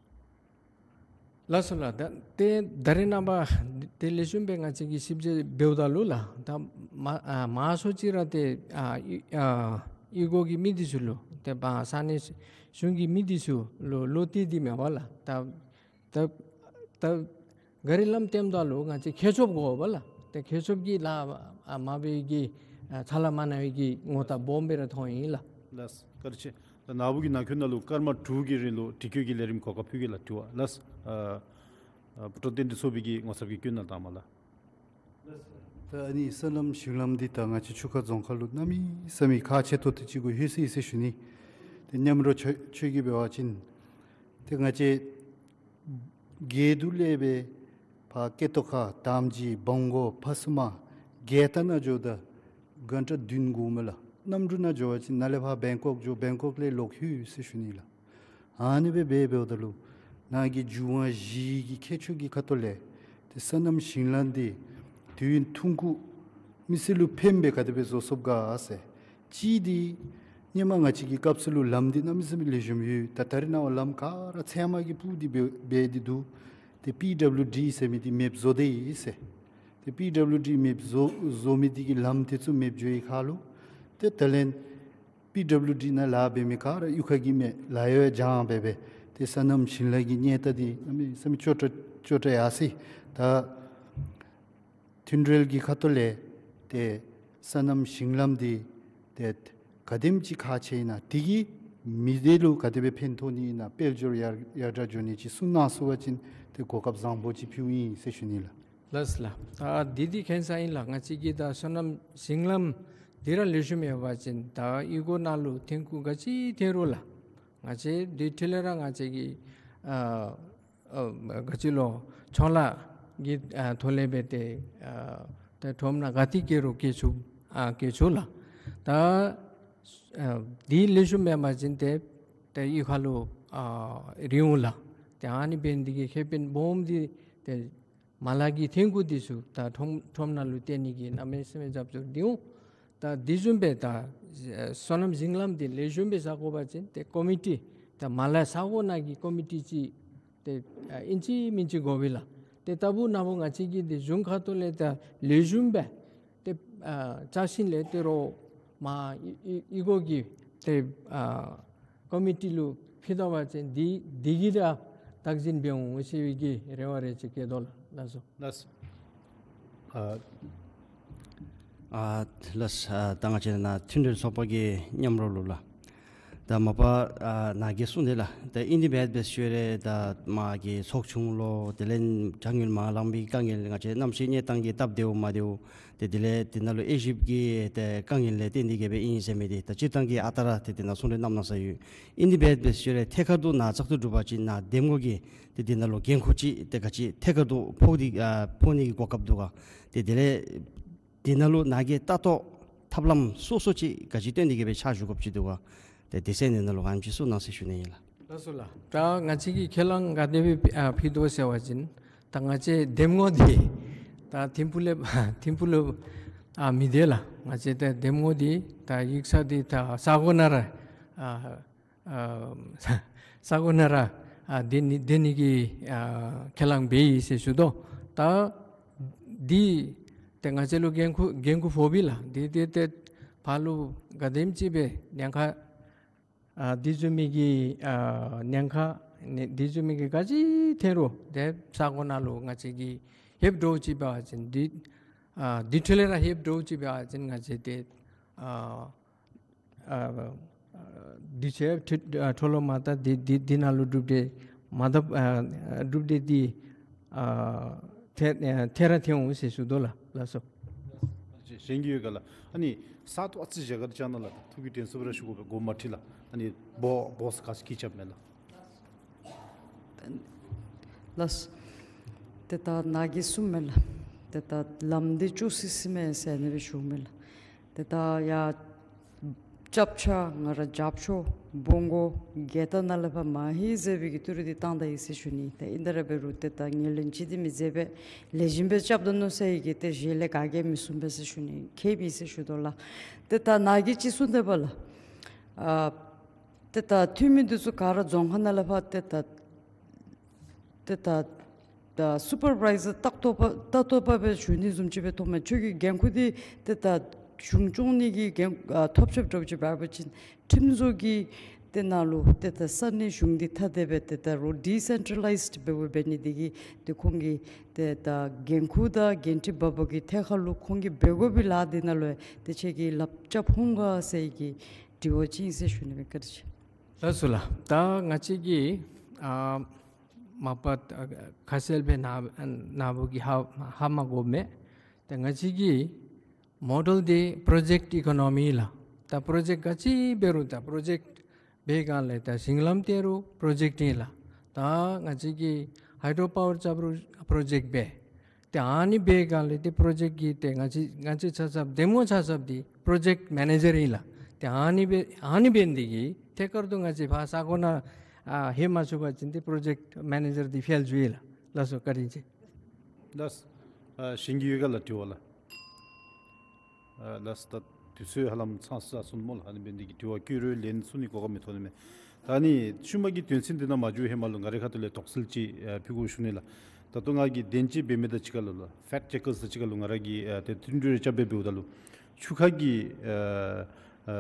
ལགས། ལགས་སོ་ལགས། ད་ཏེ་ད་རེས་ནངས་པ་ཏེ་ལེགས་ཤོམ་སྦེ་ང་བཅས་ཀྱིས་ཞིབ་དཔྱད་འབདཝ་ད་ལུ་ལགས། ད་མ་ཨ་མང་ཤོས་ཅིག་ར་ཏེ་ཨ་ཨི་ཨ་གཡུས་སྒོ་གི་མི་འདི་ཚུ་ལུ་ཏེ་ཕར་ས་གནས་གཞུང་གི་མི་འདི་ཚུ་ལུ་བློ་གཏད་དེ་མས་པ་ལགས། ད་ད་ད་ག་རི་ལམ་བཏོནམ་ད་ལུ་ང་བཅས་མཁས་མཆོག་དགོ་པས་ལགས། ཏེ་མཁས་མཆོག་གིས་ལཱ་ཨ་མ་འབད་གི་ཨ་ཚ་ལཱ་མ་གནང་བའི་གི་ངོ་རྟགས་སྦོམ་སྦེ་ར་མཐོང་ཡི་ལགས། ལགས། བཀའ་དྲིན་ཆེ། ད་ན་བུ་གི་ནང་འཁོད་ནང་ལུ་སྐར་མ་དྲུག་གི་རིང་ལུ་དྲི་བཀོད་ཀྱི་ལས་རིམ་གོ་སྐབས་ཕུལ་གེ་ལགས། དྲི་བ་ལགས། ཨ་ཨ་བུ་ཁྲོད་བསྟན་འཛིན་ཚོགས་པའི་གི་ངོ་ཚབ་ཀྱིས་བཀོད་གནང་དང་མ་ལགས། ད་ཨ་ནི་སོ་ནམ་ཞིང་ལམ་འདི་ད་ང་བཅས་ཆུ་ཁ་རྫོང་ཁག་ལུ་གནམ་མེད་ས་མེད་ཁག་ཆེ་ཏོག་ཏོ་ཅིག་གུ་ལྷོད་ཅི་ཟེར་ཞུ་ནི། ཏེ་མཉམ་རོགས་ཆོས་ཆོས་ཀྱིས་འབད་བ་ཅིན་ཏེ་ང་བཅས་རྒེད་འོག་ལས་སྦེ་ཕར་སྐེ་ཏོག་ཁ་དམ་སྦྱིས་བོང་གོ་ཕ་སུ་མ་རྒྱལ་རྟགས་ནང་འགྱོཝ་ད་གྷན་ཊ་བདུན་འགོརཝ་མས་ལགས། གནམ་གྲུ་ནང་འགྱོ་བ་ཅིན་ནཱ་ལས་ཕར་བེང་ཀོག་འགྱོ་བེང་ཀོག་ལས་ལོག་ལྷོད་ཟེར་ཞུ་ནི་ལགས། ཨ་ནི་སྦེ་འབད་འབདཝ་ད་ལུ་ནཱ་གི་རྒྱུ་དབང་བཞི་གི་མཁས་མཆོག་གི་ཁ་ཐུག་ལས་ཏེ་སོ་ནམ་ཞིང་ལམ་འདི་དུས་ཡུན་ཐུང་ཀུ་མི་སེར་ལུ་ཕནམ་སྦེ་ག་དེ་སྦེ་བཟོ་ཚུགས་ག་ཟེར། གཅིག་འདི་ཧེ་མ་ང་བཅས་ཀྱི་སྐབས་སུ་ལུ་ལམ་འདི་གནམ་མེད་ས་མེད་ལེགས་ཤོམ་ཡོད། ད་ད་རེས་ནངས་པ་ལམ་ག་ར་ཚལ་མ་གིས་སྤུར་ཏེ་འབད་འབད་དེ་འདུག། ཏེ་པི་ཌབ་ལིའུ་ཌི་ཟེར་མི་འདི་མེདཔ་བཟོ་སྟེ་ཡོད་ཟེར། ཏེ་པི་ཌབ་ལིའུ་ཌི་མེདཔ་བཟོ་བཟོ་མི་འདི་གིས་ལམ་འདི་ཚུ་མེདཔ་འགྱོ་བའི་ཁར་ལུ་ཏེ་ད་ལན་པི་ཌབ་ལིའུ་ཌི་ནང་ལཱ་འབད་མི་ག་ར་གཡུས་ཁ་གི་མི་ལཱ་གཡོག་སྦྱང་འབད་འབད་ཏེ་སོ་ནམ་ཞིང་ལམ་གྱི་གནས་སྟངས་འདི་གནམ་མེད་ས་མེད་སྐྱོ་དྲགས་སྐྱོ་དྲགས་ཡར་སོ་ཡི། ད་མཐུན་འབྲེལ་གྱི་ཁ་ཐུག་ལས་ཏེ་སོ་ནམ་ཞིང་ལམ་འདི་ཏེ་ག་དེམ་ཅིག་ཁག་ཆེ་ཨིན་ན་དེ་གིས་མི་སྡེ་ལུ་ག་དེ་སྦེ་ཕན་ཐོགས་ནི་ཨིན་ན་དཔལ་འབྱོར་ཡར་ཡར་དྲག་འགྱོ་ནི་ཅིག་གསུང་གནང་ཚུགས་པ་ཅིན་ཏེ་གོ་སྐབས་བཟང་པོ་ཅིག་ཕུལཝ་ཨིན་ཟེར་ཞུ་ནི་ལགས། ལགས་ལགས། ད་འདི་འདི་མཁྱེན་གསལ་ཨིན་ལགས། ང་བཅས་ཀྱི་ད་སོ་ནམ་ཞིང་ལམ་འདི་ར་ལེགས་ཤོམ་ཡོད་པ་ཅིན་ད་གཡུས་སྒོ་ནང་ལུ་ཐོན་ཁུངས་ག་ཅི་ཐོན་རུང་ལགས། ང་བཅས་འདི་འཕྲོ་ལས་ར་ང་བཅས་ཀྱི་ཨ་ཨ་ག་ཅི་ལོ་ཚོང་ལཱ་གི་ཨ་ཐོག་ལས་འབད་དེ་ཨ་ཏེ་ཁྲོམ་ནང་ག་ཏེ་བཀལ་རུང་བཀལ་ཚུགས་ཨ་བཀལ་ཚུགས་ལགས། ད་ཨ་འདི་ལེགས་ཤོམ་མེན་པ་ཅིན་ཏེ་ཏེ་གཡུས་ཁ་ལུ་ཨ་རིལ་འོང་ལགས། ཏེ་ཨ་ནི་འབད་ནི་དེ་གིས་ཁེ་ཕན་སྦོམ་འདི་ཏེ་མ་ལག་གི་ཐོན་ཁུངས་འདི་ཚུ་ད་ཁྲོམ་ཁྲོམ་ནང་ལུ་བཏོན་ནི་གི་གནམ་མེད་ས་མེད་རྒྱབ་སྐྱོར་འདི་འོང་། ད་འདི་བཟུམ་སྦེ་ད་ཨ་སོ་ནམ་ཞིང་ལམ་འདི་ལེགས་ཤོམ་སྦེ་བཟོ་དགོ་པ་ཅིན་ཏེ་ཀོ་མི་ཊི་ད་མ་ལག་ས་གོ་ནང་གི་ཀོ་མི་ཊི་ཅིག་ཏེ་ཨ་ཨིན་ཅི་མིན་ཅི་དགོ་པས་ལགས། ཏེ་ད་འབདན་ནངས་པ་ང་བཅས་ཀྱིས་ཏེ་གཞུང་ཁ་ཐུག་ལས་ད་ལེགས་ཤོམ་སྦེ་ཏེ་ཨ་བཅའ་ཆིངས་ལས་ཏེ་རོགས་མ་ཨི་ཨི་ཨི་གོ་གི་ཏེ་ཨ་ཀོ་མི་ཊི་ལུ་ཕུལ་ད་པ་ཅིན་འདི་འདི་གིས་ར་བདག་འཛིན་འབད་འོང་ཟེར་བའི་གི་རེ་བ་རེ་ཅིག་བསྐྱེད་དོ་ལགས། ལགས་སོ། ལགས། ཨ་ཨ་ལགས། ཨ་ད་ང་བཅས་ནཱ་མཐུན་འབྲེལ་ཚོགས་པ་གི་མཉམ་རོགས་ལུ་ལགས། ད་མ་པ་ཨ་ནཱ་གིས་གསུངས་ཏེ་ལགས། ད་ཨིན་དེ་འབད་འབད་ཞུ་རུང་ད་མ་གི་ཚོགས་ཆུང་ལོ་དེ་ལས་དྲང་ངེས་མ་ལང་པའི་དཀའ་ངལ་ང་བཅས་གནམ་གཤིས་གནས་སྟངས་ཀྱི་སྟབས་བདེཝ་མ་བདེཝ་ཏེ་དེ་ལས་དེ་ནང་ལུ་དབྱེ་ཞིབ་ཀྱི་ཏེ་དཀའ་ངལ་ལས་བརྟེན་ཏེ་གིས་སྦེ་ཨིན་ཟེར་མི་འདི་ད་སྤྱིར་བཏང་གི་ཨ་རྟག་ར་ཏེ་དེ་ནང་གསུང་གྲོས་གནང་གནང་ས་ཡོད། ཨིན་དེ་འབད་འབད་ཞུ་རུང་ཐད་ཀར་དུ་ནཱ་བཙག་འཐུ་གྲུབ་པ་ཅིན་ནཱ་འདེམས་ངོ་གི་ཏེ་དེ་ནང་ལུ་འགན་ཁུར་ཅིག་ཏེ་ག་ཅི་ཐད་ཀར་དུ་ཕོག་སྟེ་ཨ་ཕོག་ནི་གི་གོ་སྐབས་འདུག་ག། ཏེ་དེ་ལས་དེ་ནང་ལུ་ནཱ་གིས་ལྟ་རྟོག་ཐབས་ལམ་སོ་སོ་ཅིག་ག་ཅི་སྟོན་ཏེ་གིས་སྦེ་ཕྱག་ཞུ་དགོཔ་ཅིག་འདུག་ག། ཏེ་དེ་ཚུ་ནང་ལུ་ཨ་ནེམ་ཅིག་གསུང་གནང་ཟེར་ཞུ་ནི་ཨིན་ལགས། ལགས་སོ་ལགས། ད་ང་བཅས་ཀྱིས་ཁས་བླངས་ག་དེ་སྦེ་ཨ་ཕུལ་དོ་ཟེར་བ་ཅིན་ད་ང་བཅས་འདེམས་ངོ་འདི་ད་ཐིམ་ཕུག་ལས་ཐིམ་ཕུག་ལུ་ཨ་མི་སྡོད་ལགས། ང་བཅས་ད་འདེམས་ངོ་འདི་ད་ཡིག་ཚང་འདི་ད་ས་གོ་ནང་ར་ཨ་ཨ་ས་གོ་ནང་ར་ཨ་སྡོད་ནི་སྡོད་ནི་གི་ཨ་ཁས་བླངས་འབད་ཡི་ཟེར་ཞུ་དོ། ད་འདི་ཏེ་ང་བཅས་ལུ་འགན་ཁུར་འགན་ཁུར་ཕོག་པས་ལགས། འདི་ཏེ་ཏེ་ཕར་ལུ་ག་དེམ་ཅིག་སྦེ་ཉེན་ཁ་ཨ་འདི་བཟུམ་མའི་གི་ཨ་ཉེན་ཁ་ནི་འདི་བཟུམ་མའི་གི་ག་ཅི་ཐོན་རུང་ཏེ་ས་གོ་ནང་ལུ་ང་བཅས་ཀྱིས་ལྷོདཔ་འདྲཝ་ཅིག་འབད་བ་ཅིན་འདི་ཨ་འདི་འཕྲོ་ལས་ར་ལྷོདཔ་འདྲཝ་ཅིག་འབད་བ་ཅིན་ང་བཅས་ཏེ་ཨ་ཨ་ཨ་འདི་ཚུ་ཐོ་ལོ་མ་ད་འདི་འདི་འདི་ནང་ལུ་གྲུབ་འབྲས་མ་ད་ཨ་གྲུབ་འབྲས་འདི་ཨ་ཐོན་ཨ་ཐོན་ར་ཐོན་འོང་ཟེར་ཞུ་དོ་ལགས། ལགས་སོ། གཞན་གྱི་ཡོད་ག་ལགས། ཨ་ནི་ས་ཐོག་ཨ་ཙི་བཞག་ག་ཅིག་ནང་ལགས། ཐུགས་ཀྱི་དྲན་གསོ་ར་ཞུ་དགོ་པའི་དགོངསམ་མ་ཁྲེལ་ལགས། ཨ་ནི་བོ་བོ་ས་ག་ཅི་གིས་རྐྱབ་མས་ལགས། ལགས། ཏེ་ད་ནཱ་གིས་གསུངམ་མས་ལགས། ཏེ་ད་ལམ་འདི་ཅོག་སི་སི་མས་ཟེར་ཨ་ནི་སྦེ་ཞུཝ་མས་ལགས། ཏེ་ད་ཡ་རྐྱབ་ཆ་ང་ར་རྒྱབ་ཕྱོགས་བོང་གུ་རྒྱལ་ཐང་ནང་ལས་ཕར་མ་ལྷོད་ཟེར་བའི་གི་ཏི་རུ་འདི་བཏང་ད་ཡི་ཟེར་ཞུ་ནི། ཏེ་ཨིན་ད་ར་འབད་རུང་ཏེ་ད་ངོས་ལེན་ཅིག་འདི་མི་མཛད་པས། ལེགས་ཤོམ་སྦེ་རྐྱབ་ད་ནུག་ཟེར་བའི་གི་ཏེ་གཞན་ལས་ག་གིས་མི་གསུང་པས་ཟེར་ཞུ་ནི། ཁེ་མེད་ཟེར་ཞུ་དོ་ལགས། ཏེ་ད་ནཱ་གིས་ཅིག་གསུངས་ད་པ་ལགས། ཨ་ཏེ་ད་འཐུས་མི་འདི་ཚུ་ག་ར་རྫོང་ཁག་ནང་ལས་ཕར་ཏེ་ད་ཏེ་ད་ད་སུ་པར་བའི་ཛར་ལྟ་རྟོག་པ་ལྟ་རྟོག་པ་སྦེ་ཞུ་ནི་བཟུམ་ཅིག་སྦེ་མཐོངམ་མས། ཁྱོད་ཀྱི་འགན་ཁུར་འདི་ཏེ་ད་གཞུང་སྐྱོང་ནི་གི་འགན་ཨ་ཐོབ་ཆབ་འདྲཝ་ཅིག་འབད་བ་ཅིན་ཁྲིམས་བཟོ་གི་ཏེ་ནང་ལུ་ཏེ་ད་ས་གནས་གཞུང་འདི་ཐ་དད་སྦེ་ཏེ་ད་རོགས་ཌི་སེན་ཊྲ་ལའིཛཌ་འབད་འབད་ནི་འདི་གིས་ཏེ་ཁོང་གི་ཏེ་ད་འགན་ཁུར་དང་འགན་འཁྲི་འབག་འབག་གི་ཐད་ཁར་ལུ་ཁོང་གིས་འབད་དགོ་པའི་ལཱ་འདི་ནང་ལུ་ཏེ་ཁྱོད་ཀྱིས་ལགཔ་རྐྱབ་འོང་ག་ཟེར་གྱི་དྲི་བ་ཅིག་ཨིན་ཟེར་ཞུ་ནི་མས། བཀའ་དྲིན་ཆེ། ལགས་སོ་ལགས། ད་ང་བཅས་ཀྱིས་ཨ་མ་པ་ཨ་ཁ་གསལ་སྦེ་ནཱ་ནཱ་བུ་གིས་ཧ་ཧ་མ་གོ་མས། ཏེ་ང་བཅས་ཀྱི་མོ་ཌེལ་འདི་པྲོ་ཇེཀཊ་ཨི་ཀོ་ནོ་མི་ལགས། ད་པྲོ་ཇེཀཊ་ག་ཅི་འབད་རུང་ད་པྲོ་ཇེཀཊ་འབད་སྒང་ལས་ད་ཞིང་ལམ་བཏོན་རུང་པྲོ་ཇེཀཊ་ཨིན་ལགས། ད་ང་བཅས་ཀྱིས་ཧའི་ཌྲོ་པ་ཝར་རྐྱབ་རུང་པྲོ་ཇེཀཊ་འབད། ཏེ་ཨ་ནི་འབད་སྒང་ལས་ཏེ་པྲོ་ཇེཀཊ་ཀྱི་ཏེ་ང་བཅས་ང་བཅས་ཆ་ཁྱབ་འདེམས་ངོ་ཆ་ཁྱབ་འདི་པྲོ་ཇེཀཊ་མེ་ནེ་ཇར་ཨིན་ལགས། ཏེ་ཨ་ནི་འབད་ཨ་ནི་འབད་ནི་འདི་གིས་ཐད་ཀར་དུ་ང་བཅས་ཕར་ས་གོ་ནང་ཨ་ལྷོད་མ་ཚུགས་པ་ཅིན་ཏེ་པྲོ་ཇེཀཊ་མེ་ནེ་ཇར་འདི་ཕེལ་འགྱོཝ་ཨིན་ལགས། ལགས་སོ། བཀའ་དྲིན་ཆེ། ལགས། ཨ་གཞན་གྱི་ཡོད་ག་ལགས་དྲི་བ་ལགས། ཨ་ལགས། ད་དུས་ཚོད་ཧ་ལམ་ཚང་ས་སོང་སྨོ་ལགས། ཨ་ནི་འབད་ནི་འདི་གིས་དྲི་བ་བཀོད་རུང་ལན་གསུང་ནི་གོ་སྐབས་མི་ཐོབ་ནི་མས། ད་ཨ་ནི་ཤུལ་མ་གི་དོན་ཚན་འདི་ནང་མ་འཛུལ་ཧེ་མ་ལུ་ང་རའི་ཁ་ཐུག་ལས་དོགས་སེལ་ཅིག་ཨ་ཕུལ་དགོ་ཞུ་ནི་ལགས། ད་ལྟོ་ང་གིས་བདེན་དཔྱད་འབད་མི་དང་གཅིག་ཁར་ལུ་ལགས་ཕེཀཊ་ཅེ་ཀརསི་དང་གཅིག་ཁར་ལུ་ང་ར་གིས་ཨ་ཏེ་བསྟུན་གྲོས་རེ་རྐྱབ་སྦེ་འབདཝ་ད་ལུ་ཆུ་ཁ་གི་ཨ་ཨ་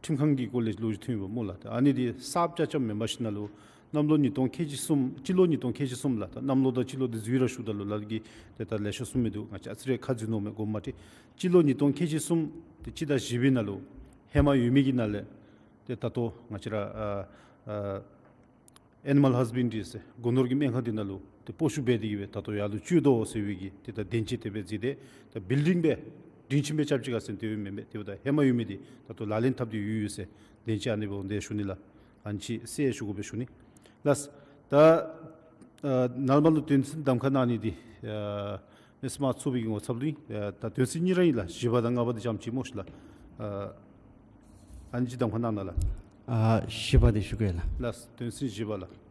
ཁྲིམས་ཁང་གི་སྐོར་ལས་ལོ་རྒྱུས་ཐོན་ཡོདཔ་སྨོ་ལགས། ད་ཨ་ནི་འདི་གསརཔ་རྐྱབ་རྐྱབ་མེན་པར་ཞིནམ་ལས་གནམ་ལོ་ཉིས་སྟོང་ཁལ་གཅིག་གསུམ་སྤྱི་ལོ་ཉིས་སྟོང་ཁལ་གཅིག་གསུམ་ལགས། ད་གནམ་ལོ་དང་སྤྱི་ལོ་འདི་འཛོལ་ར་ཞུཝ་ད་ལུ་ལགས་ཀྱིས་ཏེ་ད་ལེགས་ཤོམ་གསུང་མི་འདུག། ང་བཅས་ཨ་ཙི་རེ་ཁ་འཛོལ་ནུག་མས། དགོངསམ་མ་ཁྲེལ། སྤྱི་ལོ་ཉིས་སྟོང་ཁལ་གཅིག་གསུམ་ཏེ་སྤྱི་ཟླ་བཞི་པའི་ནང་ལུ་ཧེ་མ་ཡོད་མི་གི་ནང་ལས་ཏེ་ད་ལྟོ་ང་བཅས་ར་ཨ་ཨ་ཨེ་ནི་མཱལ་ཧཱས་བེན་ཌི་རི་ཟེར་སྒོ་ནོར་གྱི་སྨན་ཁང་འདི་ནང་ལུ་ཏེ་སྤོ་བཤུད་འབད་དེ་གིས་སྦེ་ད་ལྟོ་ཡར་ལུ་བཅུག་དོ་ཟེར་བའི་གི་ཏེ་ད་བདེན་དཔྱད་དེ་སྦེ་བརྩིས་ཏེ་ད་བིལ་ཌིང་སྦེ་སྒྲིང་ཆེན་སྦེ་རྐྱབ་ཅི་ག་ཟེར་དེ་སྦེ་མེན་པས། ཏེ་ད་ཧེ་མ་ཡོད་མི་འདི་ད་ལྟོ་ལག་ལེན་འཐབ་སྟེ་ཡོད་ཡོད་ཟེར་བདེན་དཔྱད་ཨ་ནི་འབདཝ་འདི་ཞུ་ནི་ལགས། ཨ་ནི་ཅིག་གསལ་ཞུ་དགོ་པས་ཞུ་ནི། ལགས། ད་ཨ་ནཱ་ལས་མར་ལུ་དོན་ཚན་གདམ་ཁ་གནང་ནི་འདི་ཨ་མི་སེར་མང་ཚོགས་པའི་གི་ངོ་ཚབ་ལུ་ཨིན། ཨ་ད་དོན་ཚན་གཉིས་ར་ཨིན་ལགས། བཞི་པ་དང་ལྔ་པ་འདི་རྐྱངམ་ཅིག་སྨོ་ཤིག་ལགས། ཨ་ཨ་ནི་ཅིག་གདམ་ཁ་གནང་གནང་ལགས། ཨ་བཞི་པ་འདི་ཞུ་གེ་ལགས། ལགས། དོན་ཚན་བཞི་པ་ལགས།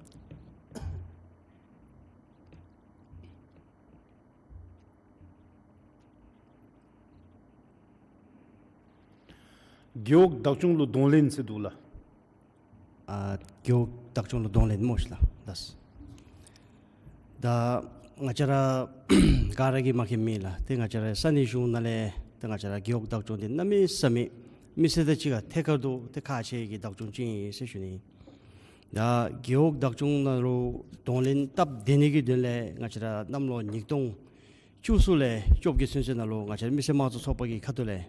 རྒེད་འོག་བདག་སྐྱོང་ལུ་གདོང་ལེན་ཟེར་འདུག་ལགས། ཨ་རྒེད་འོག་བདག་སྐྱོང་ལུ་གདོང་ལེན་སྨོ་ཤིག་ལགས། ལགས། ད་ང་བཅས་ར་ག་ར་གིས་མཁྱེན་མི་ལགས། ཏེ་ང་བཅས་ར་ས་གནས་གཞུང་ནང་ལས་ཏེ་ང་བཅས་ར་རྒེད་འོག་བདག་སྐྱོང་འདི་གནམ་མེད་ས་མེད་མི་སེར་དང་གཅིག་ཁར་ཐད་ཀར་དུ་ཏེ་ཁག་ཆེ་གི་བདག་སྐྱོང་ཅིག་ཨིན་ཟེར་ཞུ་ནི། ད་རྒེད་འོག་བདག་སྐྱོང་ནང་ལུ་གདོང་ལེན་སྟབས་བདེ་ནི་གི་དོན་ལས་ང་བཅས་ར་གནམ་ལོ་ཉིས་སྟོང་བཅུ་གསུམ་ལས་བཅོ་བརྒྱད་ཚུན་ཚོད་ནང་ལུ་ང་བཅས་ར་མི་སེར་དམངས་གཙོ་ཚོགས་པ་གི་ཁ་ཐུག་ལས་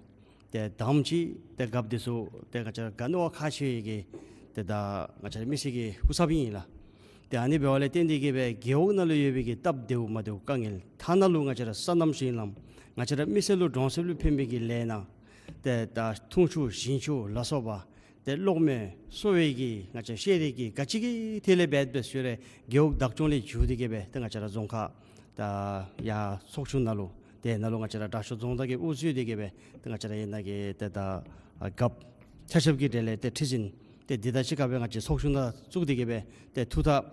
ཏེ་དང་པ་ཅིག་ཏེ་རྒཔོ་འདི་ཚུ་ཏེ་ང་བཅས་ར་ག་ནི་བ་ཁག་ཆེ་གི་ཏེ་ད་ང་བཅས་ར་མི་སེར་གྱི་སྐུ་ཚབ་ཨིན་ལགས། ཏེ་ཨ་ནི་འབདཝ་ལས་བརྟེན་ཏེ་གིས་སྦེ་རྒེད་འོག་ནང་ལུ་ཡོད་པའི་གི་སྟབས་བདེཝ་མ་བདེཝ་དཀའ་ངལ་ཐ་ན་ལུ་ང་བཅས་ར་སོ་ནམ་ཞིང་ལམ་ང་བཅས་ར་མི་སེར་ལུ་གྲོང་གསེབ་ལུ་ཕན་པའི་གི་ལས་སྣ་ཏེ་ད་འཐུང་ཆུ་ཞིང་ཆུ་ལ་སོགས་པ་ཏེ་གློག་མེ་གསོ་བའི་གི་ང་བཅས་ཤེས་རིག་གི་ག་ཅི་གི་ཐད་ལས་འབད་འབད་ཞུ་རུང་རྒེད་འོག་བདག་སྐྱོང་ལས་འགོ་བཙུགས་ཏེ་གིས་སྦེ་ཏེ་ང་བཅས་ར་རྫོང་ཁག་ད་ཡར་ཚོགས་ཆུང་ནང་ལུ་ཏེ་ནཱ་ལུ་ང་བཅས་ར་དྲག་ཤོས་རྫོང་བདག་གིས་དབུ་གཙོས་ཏེ་གིས་སྦེ་ཏེ་ང་བཅས་ར་ཨ་ནཱ་གི་ཏེ་ད་རྒཔོ་ཆ་ཁྱབ་ཀྱི་གྲས་ལས་ཏེ་ཁྲི་འཛིན་ཏེ་འདི་དང་གཅིག་ཁར་སྦེ་ང་བཅས་ཚོགས་ཆུང་ནང་བཙུགས་ཏེ་གིས་སྦེ་ཏེ་ཐུགས་ཐག་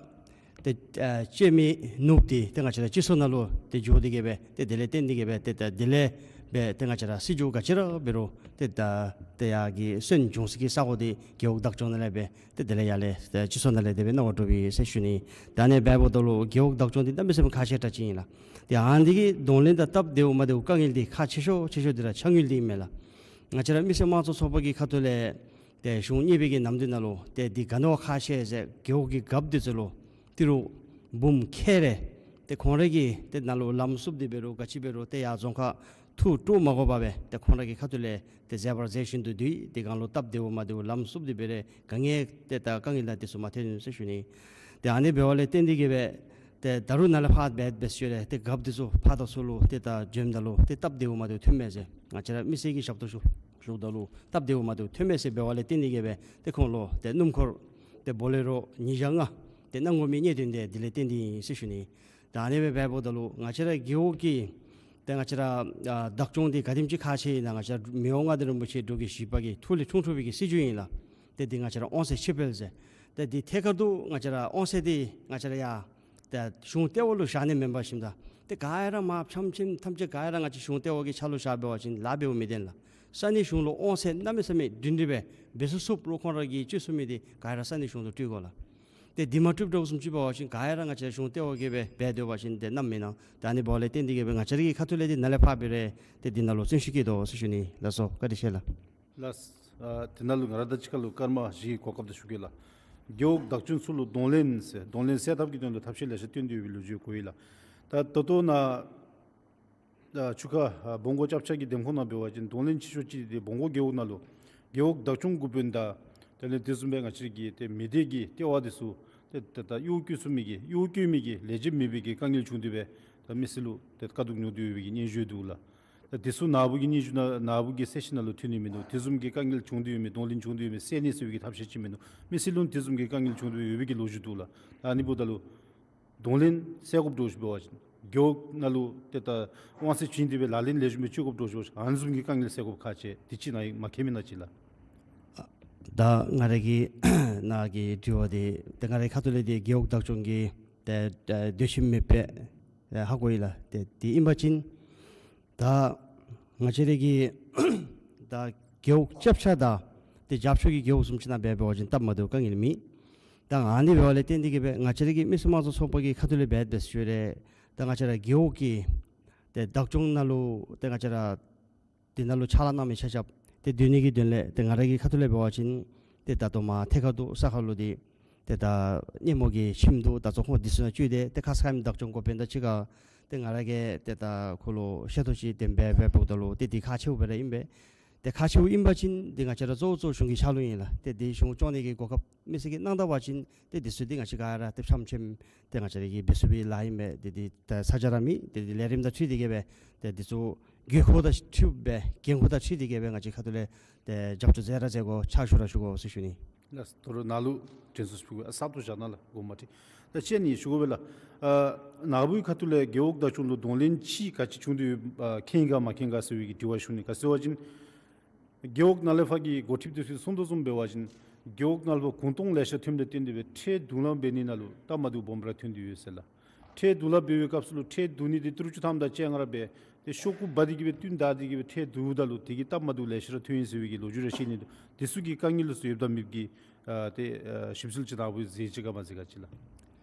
ཏེ་ཨ་བཅད་མི་ནུབ་སྟེ་ཏེ་ང་བཅས་ར་སྤྱི་ཚོགས་ནང་ལུ་ཏེ་འགྱོ་སྟེ་གིས་སྦེ་ཏེ་དེ་ལས་བརྟེན་ཏེ་གིས་སྦེ་ཏེ་ད་དེ་ལས་སྦེ་ཏེ་ང་བཅས་ར་སྲིད་བྱུས་ག་ཅི་ར་འབད་རུང་ཏེ་ད་ཏེ་ཡར་གྱི་སོན་འབྱུང་སའི་གི་ས་གོ་འདི་རྒེད་འོག་བདག་སྐྱོང་ནང་ལས་སྦེ་ཏེ་དེ་ལས་ཡར་ལས་ཏེ་སྤྱི་ཚོགས་ནང་ལས་དེ་སྦེ་གནང་བ་གྲུབ་ཡི་ཟེར་ཞུ་ནི། ད་ཨ་ནི་འབདཝ་ད་ལུ་རྒེད་འོག་བདག་སྐྱོང་འདི་གནམ་མེད་ས་མེད་ཁག་ཆེ་དྲགས་ཅིག་ཨིན་ལགས། ཏེ་ཨ་ནི་གི་གདོང་ལེན་དང་སྟབས་བདེཝ་མ་བདེཝ་དཀའ་ངལ་འདི་ཁག་ཆེ་ཤོས་ཆེ་ཤོས་འདི་ར་ཆ་དངུལ་འདི་ཨིན་མས་ལགས། ང་བཅས་ར་མི་སེར་དམངས་གཙོ་ཚོགས་པ་གི་ཁ་ཐུག་ལས་ཏེ་གཞུང་གཉིས་པའི་གི་ནམ་དུས་ནང་ལུ་ཏེ་འདི་ག་ནི་བ་ཁག་ཆེ་ཟེར་རྒེད་འོག་གི་རྒཔོ་འདི་ཚུ་ལུ་ཏི་རུ་འབུམ་ཁལ་རེ་ཏེ་ཁོང་ར་གིས་ཏེ་ནཱ་ལུ་ལམ་བསུབ་སྟེ་འབད་རུང་ག་ཅི་འབད་རུང་ཏེ་ཡར་རྫོང་ཁག་ཐུགས་སྤྲོ་མ་དགོ་པར་སྦེ་ཏེ་ཁོང་ར་གི་ཁ་ཐུག་ལས་ཏེ་མཛད་པ་མཛད་བཞིན་དུ་འདུག། ཏེ་གང་ལུ་སྟབས་བདེཝ་མ་བདེཝ་ལམ་བསུབ་སྟེ་འབད་རུང་ག་ནི་ཏེ་ད་དཀའ་ངལ་དང་འདི་ཚུ་མ་ཐོན་ཟེར་ཞུ་ནི། ཏེ་ཨ་ནི་འབདཝ་ལས་བརྟེན་ཏེ་གིས་སྦེ་ཏེ་ད་རུང་ནཱ་ལས་ཕར་འབད་འབད་ཞུ་རུང་ཏེ་རྒཔོ་འདི་ཚུ་ཕར་དང་ཚུར་ལུ་ཏེ་ད་འབྱོནམ་ད་ལུ་ཏེ་སྟབས་བདེཝ་མ་བདེཝ་ཐོན་མས་ཟེར། ང་བཅས་ར་མི་སེར་གྱི་ཞབས་ཏོག་ཞུ་ཞུཝ་ད་ལུ་སྟབས་བདེཝ་མ་བདེཝ་ཐོན་མས་ཟེར་འབདཝ་ལས་བརྟེན་ཏེ་གིས་སྦེ་ཏེ་ཁོང་ལུ་ཏེ་སྣུམ་འཁོར་ཏེ་བོ་ལེ་རོ་ཉིས་བརྒྱ་ལྔ་ཏེ་གནང་དགོ་མི་གནད་དོན་འདི་དེ་ལས་བརྟེན་ཏེ་ཨིན་ཟེར་ཞུ་ནི། ད་ཨ་ནི་སྦེ་འབདཝ་ད་ལུ་ང་བཅས་ར་རྒེད་འོག་གི་ཏེ་ང་བཅས་ར་ཨ་བདག་སྐྱོང་འདི་ག་དེམ་ཅིག་ཁག་ཆེ་ཨིན་ན་ང་བཅས་ར་མི་དབང་མངའ་བདག་རིན་པོ་ཆེ་འབྲུག་རྒྱལ་བཞི་པ་གི་ཐུགས་ལས་འཁྲུངས་འཁྲུངས་པའི་གི་སྲིད་བྱུས་ཨིན་ལགས། ཏེ་འདི་ང་བཅས་ར་དབང་ཚད་ཕྱིར་སྤེལ་ཟེར། ཏེ་འདི་ཐད་ཀར་དུ་ང་བཅས་ར་དབང་ཚད་འདི་ང་བཅས་ར་ཡར་ཏེ་གཞུང་ལྟེ་བ་ལུ་བཞག་ནི་མེན་པར་ཞིནམ་ད་ཏེ་ག་ར་མར་ཕྱམ་ཕྱམ་ཐམས་ཅད་ག་ར་ང་བཅས་གཞུང་ལྟེ་བ་གི་ཕྱག་ལུ་བཞག་འབད་བ་ཅིན་ལཱ་འབདཝ་མི་བདེན་ལགས། ས་གནས་གཞུང་ལུ་དབང་ཚད་གནམ་མེད་ས་མེད་བདུན་འདི་སྦེ་འབད་ཚུགས་ཚུགསཔ་ལུ་ཁོང་ར་གིས་སྤྱོད་ཚུགས་མི་འདི་ག་ར་ས་གནས་གཞུང་ལུ་སྤྲོད་དགོ་ལགས། ཏེ་འདི་མ་སྤྲོདཔ་འདྲཝ་བཟུམ་ཅིག་འབད་བ་ཅིན་ག་ར་ང་བཅས་གཞུང་ལྟེ་བ་གིས་སྦེ་འབད་སྡོད་པ་ཅིན་ཏེ་གནམ་མེད་ན། ད་ཨ་ནི་འབདཝ་ལས་བརྟེན་ཏེ་གིས་སྦེ་ང་བཅས་ར་གི་ཁ་ཐུག་ལས་འདི་ནཱ་ལས་ཕར་འབད་རུང་ཏེ་འདི་ནང་ལུ་བརྩོན་ཤུགས་བསྐྱེད་དོ་ཟེར་ཞུ་ནི་ལགས་སོ། བཀའ་དྲིན་ཆེ་ལགས། ལགས། ཨ་དེ་ནང་ལུ་ང་ར་དང་གཅིག་ཁར་ལུ་སྐར་མ་བཞི་གི་གོ་སྐབས་དེ་ཞུ་གེ་ལགས། རྒེད་འོག་བདག་སྐྱོང་ཚུ་ལུ་གདོང་ལེན་ཟེར་གདོང་ལེན་སེལ་ཐབས་ཀྱི་དོན་ལུ་ཐབས་ཤེས་ལེ་ཤ་བཏོན་ཏེ་ཡོད་པའི་ལོ་རྒྱུས་གོ་ཡི་ལགས། ད་ད་ལྟོ་ནཱ་ཨ་ཆུ་ཁ་ཨ་བོང་གོ་ཅབ་ཆ་གི་འདེམས་ཁོངས་ནང་འབད་བ་ཅིན་གདོང་ལེན་ཆེ་ཤོས་ཅིག་འདི་བོང་གོ་རྒེད་འོག་ནང་ལུ་རྒེད་འོག་བདག་སྐྱོང་འགོ་དཔོན་དང་དེ་ལས་དེ་བཟུམ་སྦེ་ང་བཅས་ཀྱི་ཏེ་མི་སྡེ་གི་ལྟེ་བ་འདི་ཚུ་ཏེ་ད་ལྟོ་གཡོག་བཀོལ་ཚུགས་མི་གི་གཡོག་བཀོལ་མི་གི་ལས་བྱེདཔ་མེད་པའི་གི་དཀའ་ངལ་བྱུང་སྟེ་སྦེ་ད་མི་སེར་ལུ་ཏེ་དཀའ་སྡུག་མྱོང་སྟེ་ཡོད་པའི་གི་སྙན་ཞུ་འདུག་ལགས། ད་དེ་ཚུ་ནཱ་བུ་གི་སྙན་ཞུ་ནང་ནཱ་བུ་གི་གསལ་བཤད་ནང་ལུ་ཐོན་ནི་མིན་འདུག། དེ་བཟུམ་གྱི་དཀའ་ངལ་བྱུང་སྟེ་ཡོད་མི་གདོང་ལེན་བྱུང་སྟེ་ཡོད་མི་སེལ་ནི་ཟེར་བའི་གི་ཐབས་ཤེས་ཅིག་མིན་འདུག། མི་སེར་ལུ་དེ་བཟུམ་གྱི་དཀའ་ངལ་བྱུང་སྟེ་ཡོད་པའི་གི་ལོ་རྒྱུས་འདུག་ལགས། ད་ཨ་ནི་འབདཝ་ད་ལུ་གདོང་ལེན་སེལ་དགོཔ་འདྲཝ་ཅིག་འབད་བ་ཅིན་རྒེད་འོག་ནང་ལུ་ཏེ་ད་དབང་ཚད་བྱིན་ཏེ་སྦེ་ལག་ལེན་ལེགས་ཤོམ་སྦེ་སྤྱོད་དགོཔ་འདྲཝ་ཅིག་ཨ་ནི་བཟུམ་གྱི་དཀའ་ངལ་སེལ་དགོཔ་ཁག་ཆེ་འདི་ཅིག་ནཱ་ཡང་མ་མཁྱེན་མི་ནང་ཅིག་ལགས། ད་ང་ར་གི་ནཱ་གི་དྲི་བ་འདི་ཏེ་ང་རའི་ཁ་ཐུག་ལས་འདི་རྒེད་འོག་བདག་སྐྱོང་གི་ཏེ་ཏེ་འདོད་ཞེན་མེད་པས་ཧ་གོ་ཡི་ལགས། ཏེ་འདི་ཨིན་པ་ཅིན་ད་ང་བཅས་ར་གི་ད་རྒེད་འོག་ཅབ་ཆ་དང་ཏེ་རྒྱབ་ཕྱོགས་ཀྱི་རྒེད་འོག་བཟུམ་ཅིག་ནང་འབད་བ་ཅིན་སྟབས་མ་བདེཝ་དཀའ་ངལ་མེད། ད་ཨ་ནི་འབདཝ་ལས་བརྟེན་ཏེ་གིས་སྦེ་ང་བཅས་ར་གི་མི་སེར་དམངས་གཙོ་ཚོགས་པ་གི་ཁ་ཐུག་ལས་འབད་འབད་ཞུ་རུང་ཏེ་ང་བཅས་ར་རྒེད་འོག་གི་ཏེ་བདག་སྐྱོང་ནང་ལུ་ཏེ་ང་བཅས་ར་འདི་ནང་ལུ་ཕྱག་ལཱ་གནང་མི་ཆ་ཁྱབ་ཏེ་སྡོད་ནི་གི་དོན་ལས་ཏེ་ང་ར་གི་ཁ་ཐུག་ལས་འབད་བ་ཅིན་ཏེ་ད་ལྟོ་མར་ཐད་ཀར་དུ་ས་ཁར་ལུ་འདི་ཏེ་ད་སྣེ་མོ་གི་ཁྱིམ་འདུག། ད་ཚོགས་ཁང་འདི་ཚུ་ནང་བཅུག་སྟེ་ཏེ་ཁ་ཙ་ཁ་ཉིནམ་བདག་སྐྱོང་འགོ་དཔོན་དང་གཅིག་ཁར་ཏེ་ང་ར་གིས་ཏེ་ད་ཁོ་ལུ་ཤེས་རྟོགས་ཅིག་དེ་སྦེ་འབད་འབདཝ་ད་ལུ་ཏེ་འདི་ཁག་ཆེཝ་སྦེ་ར་ཨིན་པས། ཏེ་ཁག་ཆེཝ་ཨིན་པ་ཅིན་འདི་ང་བཅས་ར་གཙོ་བོ་གཙོ་བོ་གཞུང་གི་ཕྱག་ལུ་ཨིན་ལགས། ཏེ་འདི་གཞུང་སྐྱོང་ནི་གི་གོ་སྐབས་མི་སེར་གྱིས་གནང་ད་པ་ཅིན་ཏེ་འདི་ཚུ་འདི་ང་བཅས་ག་ར་ཏེ་ཕྱམ་ཕྱམ་ཏེ་ང་བཅས་ར་གིས་འབད་ཚུགས་པའི་ལཱ་ཨིན་པས། ཏེ་འདི་ད་ས་ཆ་ར་མེད། ཏེ་འདི་ལས་རིམ་དང་འཁྲིལ་ཏེ་གིས་སྦེ་ཏེ་འདི་ཚུ་དགོས་མཁོ་དང་འཁྲིལ་སྦེ་འགན་ཁུར་དང་འཁྲིལ་ཏེ་གིས་སྦེ་ང་བཅས་ཁ་ཐུག་ལས་ཏེ་རྒྱབ་སྐྱོར་མཛད་ར་མཛད་དགོ། ཕྱག་ཞུ་ར་ཞུ་དགོ་ཟེར་ཞུ་ནི། ལགས། ད་རུང་ནཱ་ལུ་དྲན་གསོ་ཞུ་དགོ། ཨ་གསར་དུ་བཞག་གནང་ལགས། དགོངསམ་མ་ཁྲེལ། ད་ཅི་ནི་ཞུ་དགོ་པས་ལགས། ཨ་ནཱ་བུའི་ཁ་ཐུག་ལས་རྒེད་འོག་བདག་སྐྱོང་ལུ་གདོང་ལེན་ཅིག་ག་ཅི་བྱུང་སྟེ་ཡོད་ཨ་མཁྱེན་ག་མ་མཁྱེན་ག་ཟེར་བའི་གི་དྲི་བ་ཞུ་ནི། ག་ཟེར་བ་ཅིན་རྒེད་འོག་ནང་ལས་ཕར་གྱི་འགོ་ཁྲིདཔ་འདི་ཚུ་གསུང་དོ་བཟུམ་འབད་བ་ཅིན་རྒེད་འོག་ནང་ལུ་གུང་སྟོང་ལེ་ཤ་ཐོནམ་ལས་བརྟེན་ཏེ་སྦེ་ཁྲལ་བསྡུ་ལེན་འབད་ནི་ནང་ལུ་སྟབས་མ་བདེཝ་སྦོམ་ར་ཐོན་ཏེ་ཡོད་ཟེར་ལགས། ཁྲལ་བསྡུ་ལེན་འབད་བའི་སྐབས་སུ་ལུ་ཁྲལ་བསྡུ་ནི་འདི་ཏི་རུ་བཅུ་ཐམ་དང་བཅོ་ལྔ་ར་སྦེ་ཏེ་ཤོག་གུ་འབག་སྟེ་གིས་སྦེ་བསྟུན་བདའ་སྟེ་གིས་སྦེ་ཁྲལ་བསྡུཝ་ད་ལུ་དེ་གིས་སྟབས་མ་བདེཝ་ལེ་ཤ་ར་ཐོན་ཡི་ཟེར་བའི་གི་ལོ་རྒྱུས་ར་བཤད་ནི་འདུག། དེ་ཚུ་གི་དཀའ་ངལ་ཚུ་ཡོདཔ་དང་མེདཔ་གི་ཨ་ཏེ་ཨ་ཞིབ་འཚོལ་ཅིག་ནཱ་བུ་མཛད་ཅི་ག་མ་མཛད་ག་ཅིག་ལགས།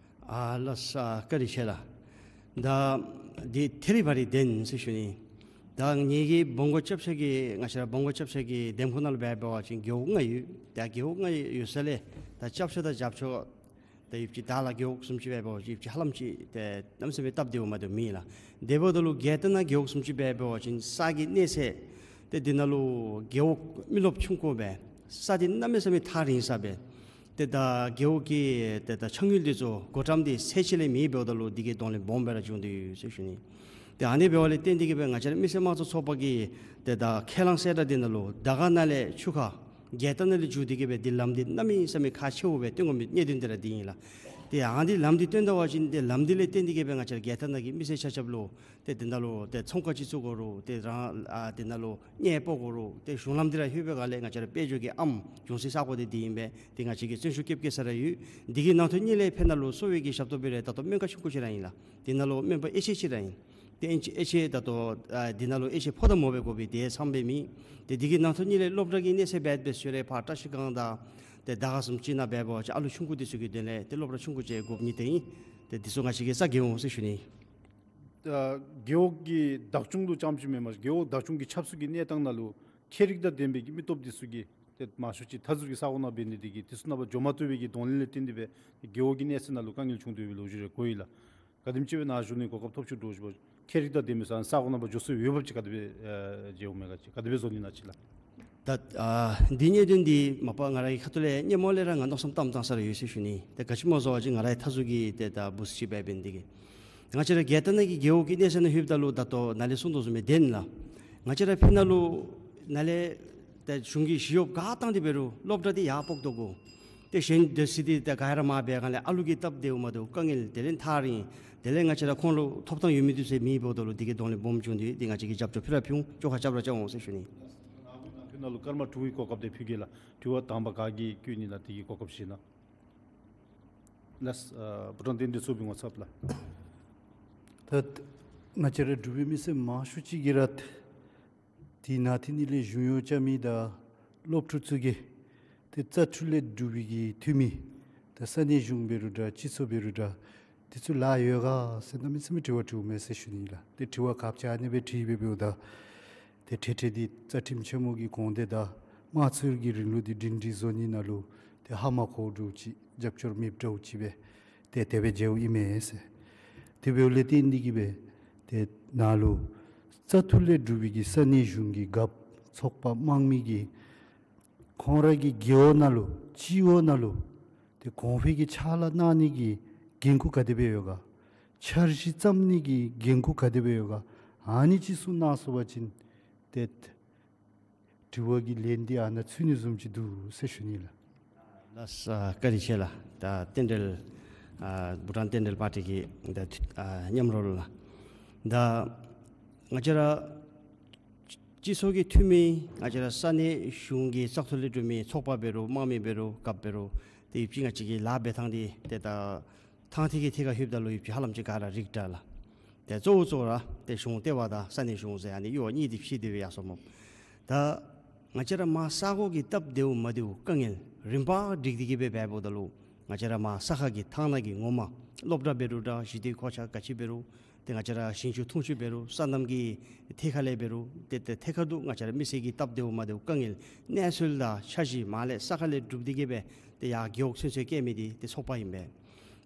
ཨ་ལགས་སོ། བཀའ་དྲིན་ཆེ་ལགས། ད་འདི་ཐད་རི་བ་རི་བདེན་ཟེར་ཞུ་ནི། ད་ངེ་གི་བོང་གུ་རྐྱབ་ས་གི་ང་བཅས་ར་བོང་གུ་རྐྱབ་ས་གི་འདེམས་ཁོངས་ནང་ལུ་འབད་བ་ཅིན་རྒེད་འོག་ལྔ་ཡོད། ད་རྒེད་འོག་ལྔ་ཡོད་ས་ལས་ད་རྐྱབ་ས་དང་རྒྱབ་ཕྱོགས་ད་ཡུདཔ་ཅིག་བདག་ལ་རྒེད་འོག་བཟུམ་ཅིག་འབད་བ་ཅིན་ཡུདཔ་ཅིག་ཧ་ལམ་ཅིག་ཏེ་གནམ་མེད་ས་མེད་སྟབས་བདེཝ་མ་བདེཝ་མེད་ལགས། དེ་འབདཝ་ད་ལུ་རྒྱལ་ཐང་ནང་རྒེད་འོག་བཟུམ་ཅིག་འབད་བ་ཅིན་ས་གི་གནས་ཚད་ཏེ་འདི་ནང་ལུ་རྒེད་འོག་མི་རློབས་ཆུང་ཀུ་སྦེ་ས་འདི་གནམ་མེད་ས་མེད་ཐག་རིང་ས་སྦེ་ཏེ་ད་རྒེད་འོག་གི་ཏེ་ད་ཆ་དངུལ་འདི་ཚུ་བགོ་བཀྲམ་འདི་ཚད་ཅིག་ལས་མེད་འབདཝ་ད་ལུ་འདི་གིས་གདོང་ལེན་སྦོམ་སྦེ་ར་བྱུང་སྟེ་ཡོད་ཟེར་ཞུ་ནི། ཏེ་ཨ་ནི་འབདཝ་ལས་བརྟེན་ཏེ་གིས་སྦེ་ང་བཅས་ར་མི་སེར་དམངས་གཙོ་ཚོགས་པ་གི་ཏེ་ད་ཁས་བླངས་གསལ་བསྒྲགས་འདི་ནང་ལུ་དར་དཀར་ནང་ལས་ཆུ་ཁ་རྒྱལ་ཐང་ནང་ལས་འགྱོ་སྟེ་གིས་སྦེ་འདི་ལམ་འདི་གནམ་མེད་ས་མེད་ཁག་ཆེཝ་སྦེ་སྟོན་དགོ་མི་གནད་དོན་འདི་ར་འདི་ཨིན་ལགས། ཏེ་ཨ་ནི་ལམ་འདི་བཏོན་ད་པ་ཅིན་ཏེ་ལམ་འདི་ལས་བརྟེན་ཏེ་གིས་སྦེ་ང་བཅས་ར་རྒྱལ་ཐང་ནང་གི་མི་སེར་ཆ་ཁྱབ་ལུ་ཏེ་འདི་ནང་ལུ་ཏེ་ཚོང་ཁང་ཅིག་བཙུགས་དགོ་རུང་ཏེ་རང་ཨ་འདི་ནང་ལུ་གནས་སྤོ་དགོ་རུང་ཏེ་གཞུང་ལམ་འདི་ར་ལྷོད་པའི་སྒང་ལས་ང་བཅས་ར་དཔལ་འབྱོར་གྱི་ཨམ་བྱུང་སའི་ས་གོ་འདི་འདི་ཨིན་པས། ཏེ་ང་བཅས་ཀྱིས་བརྩོན་ཤུགས་བསྐྱེད་བསྐྱེད་ས་ར་ཡོད། འདི་གི་ནང་དོན་གཉིས་ལས་ཕར་ནང་ལུ་གསོ་བའི་གི་ཞབས་ཏོག་འབད་རུང་ད་ལྟོ་སྨན་ཁང་ཆུང་ཀུ་ཅིག་ར་ཨིན་ལགས། འདི་ནང་ལུ་སྨན་པ་དབྱེ་འབྱེད་ཅིག་ར་ཨིན། ཏེ་དབྱེ་འབྱེད་དབྱེ་འབྱེད་ད་ལྟོ་ཨ་འདི་ནང་ལུ་དབྱེ་འབྱེད་ཕོ་དང་མོ་སྦེ་དགོ་པའི་དེ་ཚང་སྦེ་མེད། ཏེ་འདི་གི་ནང་དོན་གཉིས་ལས་སློབ་གྲྭ་གི་གནས་ཚད་འབད་འབད་ཞུ་རུང་ཕར་བཀྲ་ཤིས་སྒང་དང་ཏེ་དར་དཀར་བཟུམ་ཅིག་ནང་འབད་བ་ཅིན་ཨ་ལུ་ཆུང་ཀུ་འདི་ཚུ་གི་དོན་ལས་ཏེ་སློབ་གྲྭ་ཆུང་ཀུ་ཅིག་དགོཔ་ཨིན། ཏེ་ཨིན། ཏེ་འདི་ཚུ་ང་བཅས་ཀྱིས་རྩ་འགེངས་འོང་ཟེར་ཞུ་ནི། ཨ་རྒེད་འོག་གི་བདག་སྐྱོང་ལུ་རྐྱངམ་ཅིག་མེན་པར་རྒེད་འོག་བདག་སྐྱོང་གི་ཆབ་སྲིད་ཀྱི་གནས་སྟངས་ནང་ལུ་ཁྱད་རིག་དང་ལྡན་པའི་གི་མི་སྟོབས་འདི་ཚུ་གིས་ཏེ་མང་ཤོས་ཅིག་མཐའ་ཟུར་གྱི་ས་གོ་ནང་འབད་ནི་འདི་གིས་འདི་ཚུ་ནང་ཕར་འགྱོ་མ་བཏུབ་པའི་གི་གདོང་ལེན་ལས་བརྟེན་ཏེ་སྦེ་རྒེད་འོག་གི་གནས་ཚད་ནང་ལུ་དཀའ་ངལ་བྱུང་སྡོད་པའི་ལོ་རྒྱུས་རེ་གོ་ཡི་ལགས། ག་དེམ་ཅིག་སྦེ་ནཱ་བཞུགས་ནི་གོ་སྐབས་ཐོབ་ཅི་འདྲཝ་ཅིག་ཁྱད་རིག་དང་ལྡན་པའི་ས་ས་གོ་ནང་ཕར་འགྱོ་སའི་འོས་འབབ་ཅིག་ག་དེ་སྦེ་ཨ་མཇལཝ་མས་ག་ཅིག་ག་དེ་སྦེ་བཟོ་ནི་ཨིན་ན་ཅིག་ལགས། ད་ཨ་འདི་གནད་དོན་འདི་མ་པ་ང་རའི་ཁ་ཐུག་ལས་སྔོན་མ་ལས་ར་ང་མནོ་བསམ་བཏང་བཏང་ས་ར་ཡོད་ཟེར་ཞུ་ནི། ཏེ་ག་ཅི་སྨོ་ཟེར་བ་ཅིན་ང་རའི་མཐའ་ཟུར་གྱི་ཏེ་ད་བུཚ་ཅིག་འབད་འབད་ནི་འདི་གིས་ང་བཅས་ར་རྒྱལ་ཐང་ནང་གི་རྒེད་འོག་གི་གནས་ཚད་ནང་ལྷོདཔ་ད་ལུ་ད་ལྟོ་ནཱ་ལས་གསུངས་དོ་བཟུམ་སྦེ་བདེན་ལགས། ང་བཅས་ར་ཕར་ནང་ལུ་ནཱ་ལས་ཏེ་གཞུང་གིས་ཞི་གཡོགཔ་ག་བཏང་སྟེ་འབད་རུང་སློབ་གྲྭ་འདི་ཡར་སྤོ་སྡོད་དགོ། ཏེ་གཞན་སྡོད་ས་འདི་ཏེ་ག་ར་མར་འབད་སྒང་ལས་ཨ་ལུ་གི་སྟབས་བདེཝ་མ་བདེཝ་དཀའ་ངལ་དེ་ལས་ཐག་རིང་། དེ་ལས་ང་བཅས་ར་ཁོང་ལུ་ཐོབ་ཐང་ཡོད་མི་འདི་ཚུ་མེདཔ་འབདཝ་ད་ལུ་འདི་གིས་གདོང་ལེན་སྦོམ་བྱུང་སྟེ་འདི་ང་བཅས་ཀྱིས་རྒྱབ་སྐྱོར་ཕུལ་ར་ཕུལ་འོང་། བཅོ་ཁ་རྐྱབ་ར་རྐྱབ་འོང་ཟེར་ཞུ་ནི། ནཱ་ལུ་ནཱ་ལུ་སྐར་མ་དྲུག་གི་གོ་སྐབས་འདི་ཕུལ་གེ་ལགས། དྲི་བ་དང་པ་ག་གིས་བཀོད་ནི་ན་དེ་གི་གོ་སྐབས་བཞེས་གནང་། ལགས། ཨ་བྷུ་ཊཱན་རྟེན་འབྲེལ་ཚོགས་པའི་ངོ་ཚབ་ལགས། ད་ང་བཅས་ར་འབྲུག་པའི་མི་སེར་མང་ཤོས་ཅིག་གིས་ར་ཏེ་ནཱ་ཏེ་ནི་ལས་གཞུང་གཡོག་རྐྱབ་མི་དང་སློབ་ཕྲུག་ཚུ་གིས་ཏེ་རྩ་འཕྲུལ་ལས་གྲུབ་པའི་གི་འཐུས་མི་ད་ས་གནས་གཞུང་འབད་རུང་འདྲ་སྤྱི་ཚོགས་འབད་རུང་འདྲ་འདི་ཚུ་ལཱ་ཡོད་ག་ཟེར་གནམ་མེད་ས་མེད་དྲི་བ་དྲིཝ་མས་ཟེར་ཞུ་ནི་ལགས། ཏེ་དྲི་བ་ག་ཅི་ཨ་ནི་སྦེ་དྲིས་སྦེ་འབདཝ་ད་ཏེ་འཕྲལ་འཕྲལ་འདི་རྩ་ཁྲིམས་ཆེན་མོ་གི་དགོངས་དོན་དང་དམངས་གཙོའི་གི་རིང་ལུགས་འདི་སྒྲིང་སྒྲིང་བཟོ་ནི་ནང་ལུ་ཏེ་ཧ་མ་གོཝ་འདྲཝ་ཅིག་རྒྱབ་སྐྱོར་མེདཔ་འདྲཝ་ཅིག་སྦེ་ཏེ་དེ་སྦེ་མཇལཝ་ཨིན་མས་ཟེར། དེ་འབདཝ་ལས་བརྟེན་འདི་གིས་སྦེ་ཏེ་ནཱ་ལུ་རྩ་འཕྲུལ་ལས་གྲུབ་པའི་གི་ས་གནས་གཞུང་གི་རྒཔོ་ཚོགས་པ་དམངས་མི་གིས་ཁོང་ར་གི་རྒེད་འོག་ནང་ལུ་སྤྱི་འོག་ནང་ལུ་ཏེ་གོང་འཕེལ་གྱི་ཕྱག་ལཱ་གནང་ནི་གི་འགན་ཁུར་ག་དེ་སྦེ་ཡོད་ག། འཆར་གཞི་བརྩམ་ནི་གི་འགན་ཁུར་ག་དེ་སྦེ་ཡོད་ག། ཨ་ནི་ཅིག་གསུང་གནང་སོང་པ་ཅིན་ཏེ་དྲི་བ་གི་ལན་འདི་ཨ་ནཱ་ཚུད་ནི་བཟུམ་ཅིག་འདུག་ཟེར་ཞུ་ནི་ལགས། ལགས། ཨ་བཀའ་དྲིན་ཆེ་ལགས། ད་རྟེན་འབྲེལ་ཨ་བྷུ་ཊཱན་རྟེན་འབྲེལ་པར་ཊི་གི་ད་ཨ་མཉམ་རོགས་ལགས། ད་ང་བཅས་ར་སྤྱི་ཚོགས་ཀྱི་འཐུས་མི་ང་བཅས་ར་ས་གནས་གཞུང་གི་རྩ་འཕྲུལ་ལས་གྲུབ་མི་ཚོགས་པ་འབད་རུང་དམངས་མི་འབད་རུང་རྒཔོ་འབད་རུང་ཏེ་ཡུདཔ་ཅིག་ང་བཅས་ཀྱི་ལཱ་འབད་ཐངས་འདི་ཏེ་ད་ཐང་ཐིག་གི་ཐད་ཁར་ལྷོདཔ་ད་ལུ་ཡུདཔ་ཅིག་ཧ་ལམ་ཅིག་ག་ར་རིག་དྲགས་ལགས། ཏེ་གཙོ་བོ་གཙོ་བོ་ར་ཏེ་གཞུང་ལྟེ་བ་དང་ས་གནས་གཞུང་ཟེར་ཨ་ནི་གཡོག་གཉིས་འདི་ཕྱེ་སྟེ་སྦེ་ཡར་སོངམ་མས། ད་ང་བཅས་ར་མར་ས་གོ་གི་སྟབས་བདེཝ་མ་བདེཝ་དཀའ་ངལ་རིམ་པ་བསྒྲིགས་ཏེ་གི་སྦེ་འབདཝ་ད་ལུ་ང་བཅས་ར་མར་ས་ཁ་གི་ཐང་ནང་གི་ངོ་མ་སློབ་གྲྭ་འབད་རུང་འདྲ་ཞི་བདེ་གོ་ཆ་ག་ཅི་འབད་རུང་ཏེ་ང་བཅས་ར་ཞིང་ཆུ་འཐུང་ཆུ་འབད་རུང་སོ་ནམ་གྱི་ཐད་ཁར་ལས་འབད་རུང་ཏེ་ཏེ་ཐད་ཀར་དུ་ང་བཅས་ར་མི་སེར་གྱི་སྟབས་བདེཝ་མ་བདེཝ་དཀའ་ངལ་གནས་ཚུལ་དང་འཆར་གཞི་མར་ལས་ས་ཁ་ལས་གྲུབ་སྟེ་གི་སྦེ་ཏེ་ཡར་རྒེད་འོག་ཚུན་ཚོད་བསྐྱལ་མི་འདི་ཏེ་ཚོགས་པ་ཨིན་པས།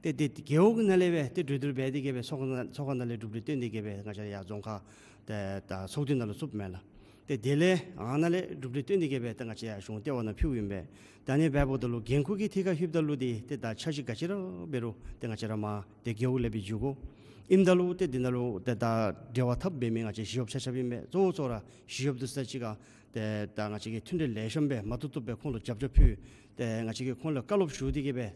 ཏེ་ཏེ་རྒེད་འོག་ནང་ལས་སྦེ་ཏེ་གྲོས་བསྡུར་འབད་དེ་གི་སྦེ་ཚོགས་ཁང་ཚོགས་ཁང་ནང་ལས་གྲུབ་འབྲས་བཏོན་ཏེ་གི་སྦེ་ང་བཅས་ཡར་རྫོང་ཁག་ཏེ་ད་ཚོགས་འདུ་ནང་ལུ་བཙུགསཔ་མས་ལགས། ཏེ་དེ་ལས་ཨ་ནཱ་ལས་གྲུབ་འབྲས་བཏོན་ཏེ་གི་སྦེ་ཏེ་ང་བཅས་ཡར་གཞུང་ལྟེ་བ་ནང་ཕུལཝ་ཨིན་པས། ད་ཨ་ནི་འབདཝ་ད་ལུ་འགན་ཁུར་གྱི་ཐད་ཁར་ལྷོདཔ་ད་ལུ་འདི་ཏེ་ད་འཆར་གཞི་ག་ཅི་ར་འབད་རུང་ཏེ་ང་བཅས་ར་མར་ཏེ་རྒེད་འོག་ལས་སྦེ་འགྱོ་དགོ། ཨིནམ་ད་ལུ་ཏེ་འདི་ནང་ལུ་ཏེ་ད་འབྲེལ་བ་འཐབ་འབད་མི་ང་བཅས་ཞི་གཡོགཔ་ཆ་ཁྱབ་ཨིན་པས། གཙོ་བོ་གཙོ་བོ་ར་ཞི་གཡོགཔ་འདི་ཚུ་གཅིག་ཁར་ཏེ་ད་ང་བཅས་ཀྱིས་མཐུན་འབྲེལ་ལེགས་ཤོམ་སྦེ་མ་བཏུབ་བཏུབ་སྦེ་ཁོང་ལུ་རྒྱབ་སྐྱོར་ཕུལ། ཏེ་ང་བཅས་ཀྱིས་ཁོང་ལུ་བཀའ་སློབ་ཞུ་སྟེ་གི་སྦེ་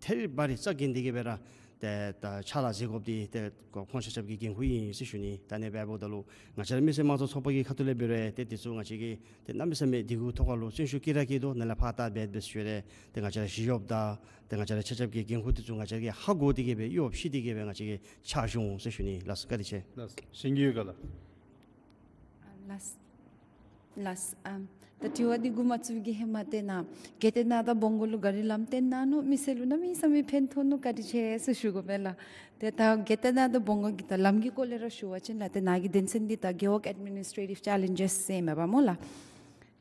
ཐད་རི་བ་རི་རྩ་འགེངས་ཏེ་གི་སྦེ་ར་ཏེ་ད་ཕྱག་ལཱ་མཛད་དགོཔ་འདི་ཏེ་ཁོང་ཆ་ཁྱབ་ཀྱི་འགན་ཁུར་ཨིན་ཟེར་ཞུ་ནི། ད་ཨ་ནི་འབདཝ་ད་ལུ་ང་བཅས་ར་མི་སེར་དམངས་གཙོ་ཚོགས་པ་གི་ཁ་ཐུག་ལས་འབད་རུང་ཏེ་འདི་ཚུ་ང་བཅས་ཀྱིས་ཏེ་གནམ་མེད་ས་མེད་འདི་གུ་ཐོག་ཁར་ལུ་བརྩོན་ཤུགས་བསྐྱེད་ར་བསྐྱེད་དོ། ནཱ་ལས་ཕར་ད་འབད་འབད་ཞུ་རུང་ཏེ་ང་བཅས་ར་ཞི་གཡོགཔ་དང་ཏེ་ང་བཅས་ར་ཆ་ཁྱབ་ཀྱི་འགན་ཁུར་འདི་ཚུ་ང་བཅས་ཀྱིས་ཧ་གོ་སྟེ་གི་སྦེ་གཡོག་ཕྱེ་སྟེ་གི་སྦེ་ང་བཅས་ཀྱིས་ཕྱག་ཞུ་འོང་ཟེར་ཞུ་ནི་ལགས། བཀའ་དྲིན་ཆེ། ལགས། གཞན་གྱི་ཡོད་ག་ལགས། ལགས། ལགས། ཨམ་ད་དྲི་བ་འདི་འགོ་མ་བཙུགས་ཀྱི་ཧེ་མ་ཏེ་ནཱ་དགེ་ལྡན་ནང་དང་སྦོང་གོ་ལུ་ག་རི་ལམ་བཏོན་གནང་ནུག། མི་སེར་ལུ་གནམ་མེད་ས་མེད་ཕན་ཐོགས་ནུག། བཀའ་དྲིན་ཆེ་ཟེར་ཞུ་དགོ་པས་ལགས། ཏེ་ད་དགེ་ལྡན་ནང་དང་སྦོང་གོ་གི་ད་ལམ་གྱི་སྐོར་ལས་ར་ཞུ་བ་ཅིན་ལགས། ཏེ་ནཱ་གི་དོན་ཚན་འདི་ད་རྒེད་འོག་ཨེཌ་མི་ནིས་ཊྲེ་ཊིབ་ཅེ་ལེནཇེསི་ཟེར་མས་པ་སྨོ་ལགས།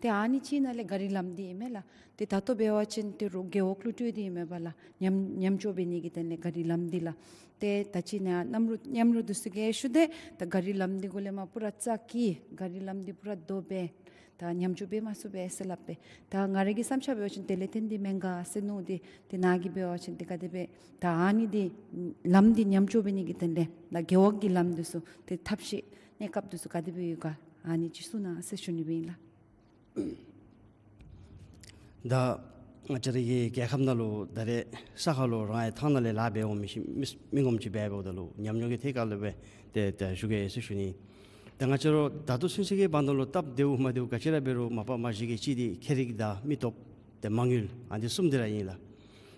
ཏེ་ཨ་ནི་ཅིག་ནང་ལས་ག་རི་ལམ་འདི་ཨིན་མས་ལགས། ཏེ་ད་ལྟོ་འབད་བ་ཅིན་ཏེ་རོགས་རྒེད་འོག་ལུ་སྤྲོད་དེ་ཨིན་མས་པ་ལགས། མཉམ་མཉམ་སྤྱོད་འབད་ནི་གི་དོན་ལས་ག་རི་ལམ་འདི་ལགས། ཏེ་ད་ཅི་ནཱ་མཉམ་རོགས་མཉམ་རོགས་འདི་ཚུ་གིས་ཞུ་སྟེ་ད་ག་རི་ལམ་འདི་གུ་ལས་མར་པུ་ར་རྩ་གི་ག་རི་ལམ་འདི་པུ་ར་རྡོབ་སྦེ་ད་མཉམ་སྤྱོད་འབད་མ་ཚུགས་པས་ཟེར་སླབ་པས། ད་ང་ར་གི་བསམ་འཆར་འབད་བ་ཅིན་དེ་ལས་བརྟེན་ཏེ་མེན་ག་ཟེར་མནོ་སྟེ། ཏེ་ནཱ་གིས་འབད་བ་ཅིན་ཏེ་ག་དེ་སྦེ་ད་ཨ་ནི་འདི་ལམ་འདི་མཉམ་སྤྱོད་འབད་ནི་གི་དོན་ལས་ད་རྒེད་འོག་གི་ལམ་འདི་ཚུ་ཏེ་ཐབས་ཤེས་གནས་སྐབས་འདི་ཚུ་ག་དེ་སྦེ་ཡོད་ག་ཨ་ནི་ཅིག་གསུང་གནང་ཟེར་ཞུ་ནི་སྦེ་ཨིན་ལགས། ད་ང་བཅས་ར་གི་རྒྱལ་ཁབ་ནང་ལུ་ད་རེས་ས་ཁ་ལུ་རང་ཡང་ཐང་ནང་ལས་ལཱ་འབད་འོང་མི་ཤེས་མི་མི་ངོམ་ཅིག་འབདཝ་ད་ལུ་ཉམས་མྱོང་གི་ཐད་ཁར་ལུ་སྦེ་ཏེ་ད་ཞུ་གེ་ཟེར་ཞུ་ནི། ད་ང་བཅས་ར་ད་ལྟོ་ཚུན་ཚོད་ཀྱི་བར་ན་ལུ་སྟབས་བདེཝ་མ་བདེཝ་ག་ཅི་ར་འབད་རུང་མ་པ་མ་གཞི་གི་གཅིག་འདི་ཁྱད་རིག་དང་མི་སྟོབས་ཏེ་མ་དངུལ་ཨ་ནི་འདི་གསུམ་འདི་ར་ཨིན་ལགས།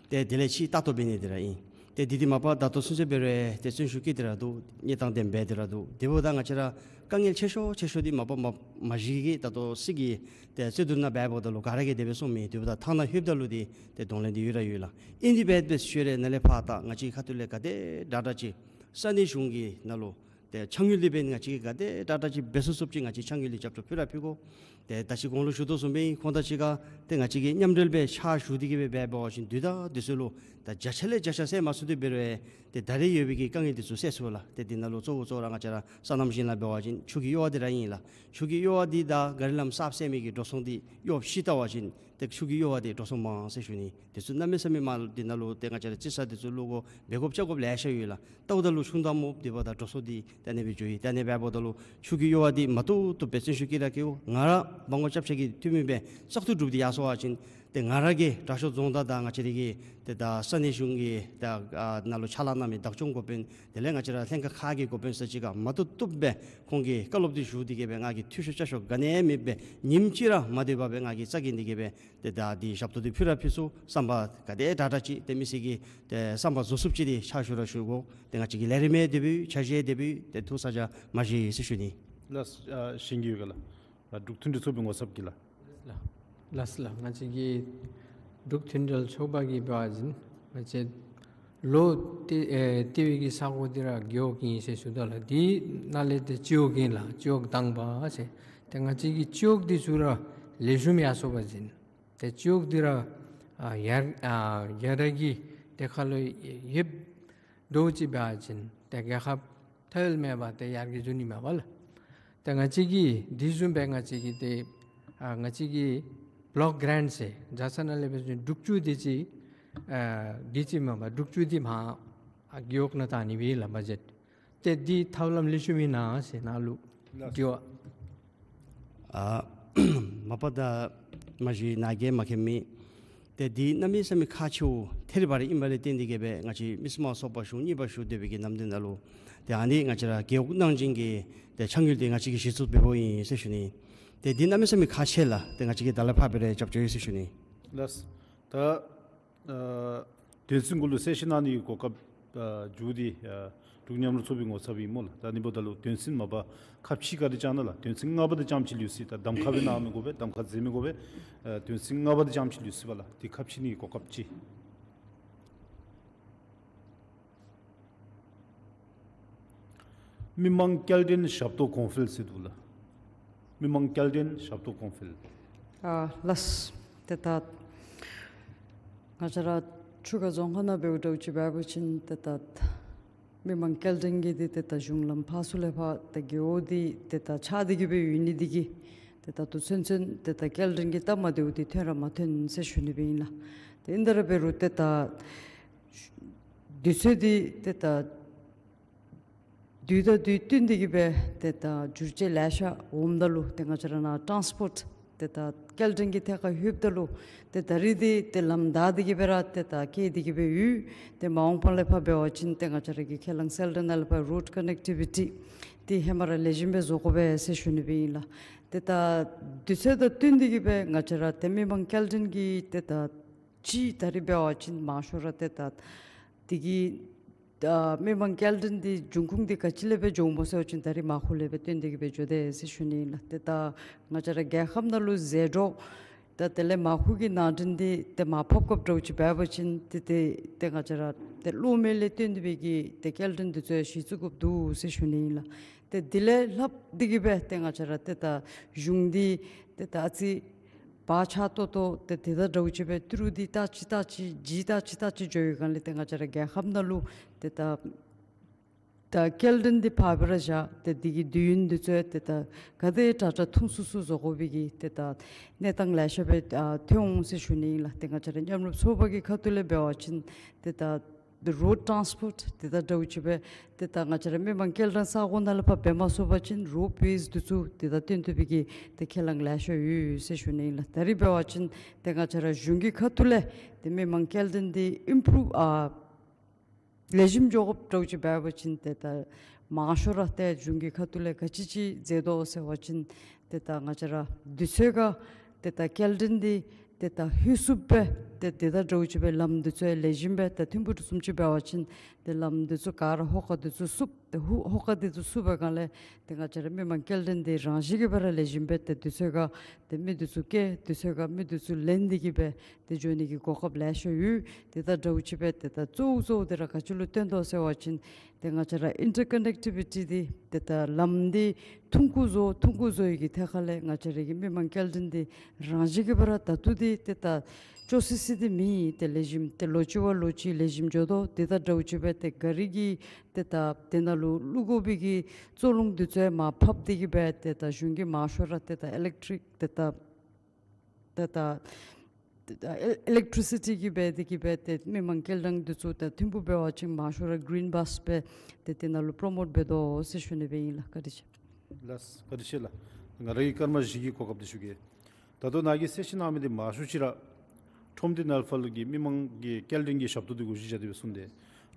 ཏེ་དེ་ལས་ཅིག་ལྟ་རྟོག་འབད་ནི་འདི་ར་ཨིན། ཏེ་འདི་འདི་མ་པ་ད་ལྟོ་ཚུན་ཚོད་འབད་རུང་ཏེ་བརྩོན་ཤུགས་བསྐྱེད་དེ་ར་འདུག། གནས་སྟངས་དེ་སྦེ་འབད་དེ་ར་འདུག། དེ་འབདཝ་ད་ང་བཅས་ར་དཀའ་ངལ་ཆེ་ཤོས་ཆེ་ཤོས་འདི་མ་པ་མ་མ་གཞི་གི་ད་ལྟོ་སྲིད་ཀྱི་ཏེ་རྩོད་བསྡུར་ནང་འབདཝ་ད་ལུ་ག་ར་གིས་དེ་སྦེ་གསུངས་མི་དེ་འབདཝ་ད་ཐང་ནང་ལྷོདཔ་ད་ལུ་འདི་ཏེ་གདོང་ལེན་འདི་ཡོད་ར་ཡོད་ལགས། ཨིན་དེ་སྦེ་འབད་ཞིནམ་ལས་ནཱ་ལས་ཕར་ད་ང་བཅས་ཁ་ཐུག་ལས་ག་དེ་དྲག་དྲག་ཅིག་ས་གནས་གཞུང་གི་ནང་ལུ་ཏེ་ཕྱག་དངུལ་འདི་འབད་ང་བཅས་ཀྱིས་ག་དེ་དྲག་དྲག་ཅིག་འབད་ཚུགས་ཚུགསཔ་ཅིག་ང་བཅས་ཕྱག་དངུལ་འདི་རྒྱབ་སྐྱོར་ཕུལ་ར་ཕུལ་དགོ། ཏེ་ད་ཅི་གོང་ལུ་ཞུ་དོ་བཟུམ་སྦེ་ཁོང་དང་གཅིག་ཁར་ཏེ་ང་བཅས་ཀྱིས་མཉམ་འབྲེལ་སྦེ་ཕྱག་ཞུ་སྟེ་གི་སྦེ་འབད་བ་ཅིན་དུས་དང་དུས་ཚོད་ལུ་ད་བརྒྱ་ཆ་ལས་བརྒྱ་ཆ་བསལ་མ་ཚུགས་ཏེ་འབད་རུང་ཏེ་ད་རེས་ཡོད་པའི་གི་དཀའ་ངལ་འདི་ཚུ་སེལ་ཚུགས་ལགས། ཏེ་འདི་ནང་ལུ་གཙོ་བོ་གཙོ་བོ་ར་ང་བཅས་ར་སོ་ནམ་ཞིང་ལཱ་འབད་བ་ཅིན་ཆུ་གི་གཡོ་བ་འདི་ར་ཨིན་ལགས། ཆུ་གི་གཡོ་བ་འདི་དང་ག་རི་ལམ་གསརཔ་བསལ་མི་གི་འགྲོ་སོང་འདི་གཡོག་བཤེར་བལྟ་བ་ཅིན་ཏེ་ཆུ་གི་གཡོ་བ་འདི་འགྲོ་སོང་མང་ཟེར་ཞུ་ནི། དེ་ཚུ་གནམ་མེད་ས་མེད་མར་འདི་ནང་ལུ་ཏེ་ང་བཅས་ར་རྩི་ས་འདི་ཚུ་བླུག་དགོ། འབད་དགོཔ་བཅའ་དགོཔ་ལེ་ཤ་ཡོད་ལགས། ལྟཝ་ད་ལུ་ཆུང་དང་སྨོ་འདི་འབདཝ་ད་འགྲོ་སོང་འདི་ཏེ་ཨ་ནི་སྦེ་འགྱོ་ཡི། ཏེ་ཨ་ནི་འབདཝ་ད་ལུ་ཆུ་གི་གཡོ་བ་འདི་མ་བཏུབ་བཏུབ་སྦེ་བརྩོན་ཤུགས་བསྐྱེད་ར་བསྐྱེད་དགོ། ང་ར་སྦང་གོ་སྐྱབས་ཆ་གི་འཐུས་མི་སྦེ་བཙག་འཐུ་གྲུབ་སྟེ་ཡར་སོང་བ་ཅིན་ཏེ་ང་ར་གིས་དྲག་ཤོས་རྫོང་བདག་དང་ང་བཅས་ར་གི་ཏེ་ད་ས་གནས་གཞུང་གི་ད་ཨ་ནཱ་ལུ་ཕྱག་ལཱ་གནང་མི་བདག་སྐྱོང་འགོ་དཔོན་དེ་ལས་ང་བཅས་ར་ལྷན་ཁག་ཁག་གི་འགོ་དཔོན་ཚུ་གཅིག་ཁར་མ་བཏུབ་བཏུབ་སྦེ་ཁོང་གི་བཀའ་སློབ་འདི་ཞུ་སྟེ་གི་སྦེ་ང་གིས་འཐུས་ཤོར་བཅའ་ཤོར་ག་ནི་ཡང་མེད་པར་ཉིནམ་གཅིག་ར་མ་སྡོད་པར་སྦེ་ང་གིས་རྩ་འགེངས་ཏེ་གི་སྦེ་ཏེ་ད་འདི་ཞབས་ཏོག་འདི་ཕུལ་ར་ཕུལ་ཚུགས། བསམ་པ་ག་དེ་དྲག་དྲག་ཅིག་ཏེ་མི་སེར་གྱི་ཏེ་བསམ་པ་རྫོགས་ཚུགསཔ་ཅིག་འདི་ཕྱག་ཞུ་ར་ཞུ་དགོ། ཏེ་ང་བཅས་ཀྱི་ལས་རིམ་ཡང་དེ་སྦེ་འཕྱག་བཞེས་དེ་སྦེ་ཏེ་ཐུགས་བསགས་བྱ་མ་བཞེས་ཟེར་ཞུ་ནི། ལགས། ཨ་ཞིང་གི་ཡོད་ག་ལགས། ཨ་འབྲུག་མཐུན་སྒྲིལ་ཚོགས་པའི་ངོ་ཚབ་ཀྱིས་ལགས། ལགས་ལགས། ང་བཅས་ཀྱི་འབྲུག་མཐུན་སྒྲིལ་ཚོགས་པ་གིས་འབད་བ་ཅིན་ང་བཅས་ལོ་ཏེ་ཨེ་ཏེ་བའི་གི་ས་གོ་འདི་ར་རྒེད་འོག་ཨིན་ཟེར་ཞུ་དོ་ལགས། འདི་ནང་ལས་ཏེ་སྤྱི་འོག་ཨིན་ལགས། སྤྱི་འོག་དང་པ་ཟེར། ཏེ་ང་བཅས་ཀྱི་སྤྱི་འོག་འདི་ཚུ་ར་ལེགས་ཤོམ་ཡར་སོང་པ་ཅིན་ཏེ་སྤྱི་འོག་འདི་ར་ཨ་ཡར་ཨ་ཡར་རྒྱས་ཀྱི་ཏེ་ཁ་ལུ་ཡིབ་འགྱོ་ཅི་འབད་བ་ཅིན་ཏེ་རྒྱལ་ཁབ་ཐོ་ཡོད་མེད་པར་ཏེ་ཡར་རྒྱས་འགྱོ་ནི་མས་པ་ལགས། ཏེ་ང་བཅས་ཀྱིས་འདི་བཟུམ་སྦེ་ང་བཅས་ཀྱིས་ཏེ་ཨ་ང་བཅས་ཀྱིས་བློག་གྲཱནཊ་ཟེར་རྒྱ་ཚ་ནང་ལས་འབད་བ་ཅིན་དྲུག་ཅུ་དེ་ཅིག་ཨ་དེ་ཅིག་མས་པ། དྲུག་ཅུ་དེ་མར་ཨ་རྒེད་འོག་ནང་བཏང་ནི་སྦེ་ལགས་བ་ཇེཊ། ཏེ་འདི་ཐབས་ལམ་ལེགས་ཤོམ་ཨིན་ན་ཟེར་ནཱ་ལུ་ལགས། དྲི་བ། ཨ་མ་པ་ད་མ་གཞི་ནཱ་གིས་མ་མཁྱེན་མི་ཏེ་འདི་གནམ་མེད་ས་མེད་ཁག་ཆེཝ་ཐད་རི་བ་རི་ཨིན་པ་ལས་བརྟེན་ཏེ་གི་སྦེ་ང་བཅས་མི་སེར་མང་ཚོགས་པ་གཞུང་གཉིས་པ་ཞུ་སྡོད་པའི་གི་ནམ་དུས་ནང་ལུ་ཏེ་ཨ་ནི་ང་བཅས་ར་རྒེད་འོག་ནང་བཞིན་གྱི་ཏེ་ཕྱག་དངུལ་འདི་ང་བཅས་ཀྱིས་གཞི་བཙུགས་འབདཝ་ཨིན་ཟེར་ཞུ་ནི། ཏེ་འདི་གནམ་མེད་ས་མེད་ཁག་ཆེ་ལགས། ཏེ་ང་བཅས་ཀྱིས་ད་ལས་ཕར་སྦེ་ར་རྒྱབ་སྐྱོར་ཡོད་ཟེར་ཞུ་ནི། ལགས། ད་ཨ་དོན་ཚན་གུ་ལུ་གསལ་བཤད་གནང་ནི་གི་གོ་སྐབས་ཨ་མཇུག་འདི་ཨ་འབྲུག་མཉམ་རུབ་ཚོགས་པའི་ངོ་ཚབ་ཨིན་སྨོ་ལགས། ད་ཨ་ནི་འབདཝ་ད་ལུ་དོན་ཚན་མ་པ་ཁག་ཕྱེ་ག་དེ་རྐྱབ་ན་ལགས། དོན་ཚན་ལྔ་པ་དེ་རྐྱངམ་ཅིག་ལུས་སོ་ཡི། ད་གདམ་ཁ་སྦེ་གནང་མི་དགོ་པས། གདམ་ཁ་མཛད་མི་དགོ་པས། ཨ་དོན་ཚན་ལྔ་པ་དེ་རྐྱངམ་ཅིག་ལུས་སོ་ཡི་པ་ལགས། དེ་ཁག་ཕྱེ་ནི་གི་གོ་སྐབས་ཅིག། མི་མང་སྐྱེལ་འདྲེན་ཞབས་ཏོག་གོང་འཕེལ་ཟེར་འདུག་ལགས། མི་མང་སྐྱེལ་འདྲེན་ཞབས་ཏོག་གོང་འཕེལ། ཨ་ལགས། ཏེ་ད་ང་བཅས་ར་ཆུ་ཁ་རྫོང་ཁག་ནང་འབདཝ་འདྲཝ་ཅིག་འབད་བ་ཅིན་ཏེ་ད་མི་མང་སྐྱེལ་འདྲེན་གྱི་འདི་ཏེ་ད་གཞུང་ལམ་ཕར་ཚུར་ལས་ཕར་ཏེ་རྒེད་འོག་འདི་ཏེ་ད་ཆགས་ཏེ་གི་སྦེ་ཡོད་ནི་འདི་གིས་ཏེ་ད་ལྟོ་ཚུན་ཚོད་ཏེ་ད་སྐྱེལ་འདྲེན་གྱི་སྟབས་མ་བདེཝ་འདི་ཐོན་ར་མ་ཐོན་ཟེར་ཞུ་ནི་སྦེ་ཨིན་ལགས། ཏེ་ཨིན་ཏེ་ར་འབད་རུང་ཏེ་ད་དུས་ཚོད་འདི་ཏེ་ད་དུས་དང་དུས་བསྟུན་ཏེ་གི་སྦེ་ཏེ་ད་འགྱུར་བཅོས་ལེ་ཤ་འོངམ་ད་ལུ་ཏེ་ང་བཅས་ར་ནཱ་ཊཱནསི་པོརཊ་ཏེ་ད་སྐྱེལ་འདྲེན་གྱི་ཐད་ཁར་ལྷོདཔ་ད་ལུ་ཏེ་ད་རིས་འདི་ཏེ་ལམ་བདའ་སྟེ་གི་སྦེ་ར་ཏེ་ད་བསྐྱལ་ཏེ་གི་སྦེ་ཡོད། ཏེ་མ་འོངས་པ་ལས་ཕར་འབད་བ་ཅིན་ཏེ་ང་བཅས་ར་གི་ཁས་བླངས་གསལ་བསྒྲགས་ནང་ལས་ཕར་རོཌ་ཀ་ནེག་ཊི་བི་ཊི་འདི་ཧེ་མ་ར་ལེགས་ཤོམ་སྦེ་བཟོ་དགོ་པས་ཟེར་ཞུ་ནི་སྦེ་ཨིན་ལགས། ཏེ་ད་དུས་ཚོད་དང་བསྟུན་ཏེ་གི་སྦེ་ང་བཅས་ར་ཏེ་མི་མང་སྐྱེལ་འདྲེན་གྱི་ཏེ་ད་ཅིག་ད་རིས་འབད་བ་ཅིན་མང་ཤོས་ར་ཏེ་ད་འདི་གི་ ད་མི་མང་སྐྱེལ་འདྲེན་འདི་འབྱུང་ཁུངས་འདི་ག་ཅི་ལས་སྦེ་འབྱུངམ་སྨོ་ཟེར་བ་ཅིན་ད་རིས་མར་ཁུ་ལས་སྦེ་བཏོན་ཏེ་གི་སྦེ་འགྱོ་དེས་ཟེར་ཞུ་ནི་ཨིན་ལགས། ཏེ་ད་ང་བཅས་ར་རྒྱལ་ཁབ་ནང་ལུ་ཟད་འགྲོ་ད་དེ་ལས་མར་ཁུ་གི་ནང་འདྲེན་འདི་ཏེ་མར་ཕབ་དགོཔ་འདྲཝ་ཅིག་འབད་བ་ཅིན་ཏེ་ཏེ་ཏེ་ང་བཅས་ར་ཏེ་གློག་མེ་ལས་བཏོན་ཏེ་སྦེ་གི་ཏེ་སྐྱེལ་འདྲེན་འདི་ཚུ་གཞི་བཙུགས་དགོཔ་འདུག་ཟེར་ཞུ་ནི་ཨིན་ལགས། ཏེ་དེ་ལས་ལྷག་སྟེ་གི་སྦེ་ཏེ་ང་བཅས་ར་ཏེ་ད་གཞུང་འདི་ཏེ་ད་ཨ་ཙི་བག་ཆགས་ཏོག་ཏོ་ཏེ་དེ་དང་འདྲཝ་ཅིག་སྦེ་ཏི་རུ་འདི་ལྟ་ཅི་ལྟ་ཅི་ལྗིད་ལྟ་ཅི་ལྟ་ཅི་འགྱོ་བའི་སྒང་ལས་ཏེ་ང་བཅས་ར་རྒྱལ་ཁབ་ནང་ལུ་ཏེ་ད་ད་སྐྱེལ་འདྲེན་འདི་ཕར་སྦེ་ར་བཞག་ཏེ་འདི་གི་དུས་ཡུན་འདི་ཚུ་ཏེ་ད་ག་དེ་དྲག་དྲག་ཐུང་སུ་སུ་བཟོ་དགོ་པའི་གི་ཏེ་ད་གནས་སྟངས་ལེ་ཤ་སྦེ་ཨ་ཐོན་འོང་ཟེར་ཞུ་ནི་ཨིན་ལགས། ཏེ་ང་བཅས་ར་མཉམ་རུབ་ཚོགས་པ་གི་ཁ་ཐུག་ལས་འབད་བ་ཅིན་ཏེ་ད་རོཌ་ཊཱནསི་པོརཊ་ཏེ་ད་འདྲཝ་ཅིག་སྦེ་ཏེ་ད་ང་བཅས་ར་མི་མང་སྐྱེལ་འདྲེན་ས་གོ་ནང་ལས་ཕར་འབད་མ་ཚུགས་པ་ཅིན་རོ་པི་ཝེསི་འདི་ཚུ་ཏེ་ད་བཏོན་ཐུབ་པའི་གི་ཏེ་ཁས་བླངས་ལེ་ཤ་ཡོད་ཟེར་ཞུ་ནི་ཨིན་ལགས། ད་རིས་འབད་བ་ཅིན་ཏེ་ང་བཅས་ར་གཞུང་གི་ཁ་ཐུག་ལས་ཏེ་མི་མང་སྐྱེལ་འདྲེན་འདི་ཨིམ་པུ་རུབ་ཨ་ལེགས་ཤོམ་འགྱོ་དགོཔ་འདྲཝ་ཅིག་འབད་བ་ཅིན་ཏེ་ད་མང་ཤོས་ར་ཏེ་གཞུང་གི་ཁ་ཐུག་ལས་ག་ཅི་ཅིག་མཛད་དོ་ཟེར་བ་ཅིན་ཏེ་ད་ང་བཅས་ར་དུས་ཚོད་ཁར་ཏེ་ད་སྐྱེལ་འདྲེན་འདི་ཏེ་ད་ཧུད་སུབ་སྦེ་ཏེ་དེ་དང་འདྲཝ་ཅིག་སྦེ་ལམ་འདི་ཚུ་ལེགས་ཤོམ་སྦེ་ད་ཐིམ་ཕུག་འདི་བཟུམ་ཅིག་འབད་བ་ཅིན་ཏེ་ལམ་འདི་ཚུ་ག་ར་ཧོ་ཀ་འདི་ཚུ་སུབ་ཏེ་ཧུ་ཧོ་ཀ་འདི་ཚུ་སུབ་པའི་སྒང་ལས་ཏེ་ང་བཅས་ར་མི་མང་སྐྱེལ་འདྲེན་འདི་རང་བཞིན་གྱིས་སྦེ་ར་ལེགས་ཤོམ་སྦེ་ཏེ་དུས་ཚོད་ཁར་ཏེ་མི་འདི་ཚུ་སྐྱེལ་དུས་ཚོད་ཁར་མི་འདི་ཚུ་ལེན་ཏེ་གི་སྦེ་ཏེ་འགྱོ་ནི་གི་གོ་སྐབས་ལེ་ཤ་ཡོད། དེ་དང་འདྲཝ་ཅིག་སྦེ་ཏེ་ད་གཙོ་བོ་གཙོ་བོ་འདི་ར་ག་ཅི་ལུ་བརྟེན་དོ་ཟེར་བ་ཅིན་ཏེ་ང་བཅས་ར་ཨིན་ཊར་ཀོ་ནེག་ཊི་བི་ཊི་འདི་ཏེ་ད་ལམ་འདི་ཐུང་ཀུ་བཟོ་ཐུང་ཀུ་བཟོ་ཡི་གི་ཐད་ཁ་ལས་ང་བཅས་ར་གི་མི་མང་སྐྱེལ་འདྲེན་འདི་རང་བཞིན་གྱིས་སྦེ་ར་ད་ལྟོ་འདི་ཏེ་ད་ཅོག་སི་སི་འདི་མེད། ཏེ་ལེགས་ཤོམ་ཏེ་ལོ་གཅིག་བ་ལོ་གཅིག་ལེགས་ཤོམ་འགྱོ་དོ། དེ་དང་འདྲཝ་ཅིག་སྦེ་ཏེ་ག་རི་གི་ཏེ་ད་དེ་ནང་ལུ་བླུག་དགོ་པའི་གི་བཙོ་རླུང་འདི་ཚུ་མར་ཕབ་སྟེ་གི་སྦེ་ཏེ་ད་གཞུང་གིས་མང་ཤོས་ར་ཏེ་ད་ཨི་ལེག་ཊི་རིཀ་ཏེ་ད་ཏེ་ད་ཨི་ལེག་ཊི་རི་སི་ཊི་གིས་འབད་དེ་གི་སྦེ་ཏེ་མི་མང་སྐྱེལ་འདྲེན་འདི་ཚུ་ད་ཐིམ་ཕུག་འབད་བ་ཅིན་མང་ཤོས་ར་གི་རིན་བཱས་སྦེ་ཏེ་དེ་ནང་ལུ་པྲོ་མོཊ་འབད་དོ་ཟེར་ཞུ་ནི་སྦེ་ཨིན་ལགས། བཀའ་དྲིན་ཆེ། ལགས་བཀའ་དྲིན་ཆེ་ལགས། ང་ར་གིས་སྐར་མ་བཞི་གི་གོ་སྐབས་འདི་ཞུ་གེ། ད་ལྟོ་ནཱ་གིས་གསལ་བཤད་གནང་མི་འདི་མང་ཤོས་ཅིག་ར་ཁྲོམ་སྡེ་ནང་ལུ་ཕར་ལུ་གི་མི་མང་གི་སྐྱེལ་འདྲེན་གྱི་ཞབས་ཏོག་འདི་གུ་གཞི་བཞག་སྟེ་སྦེ་གསུངས་ཏེ།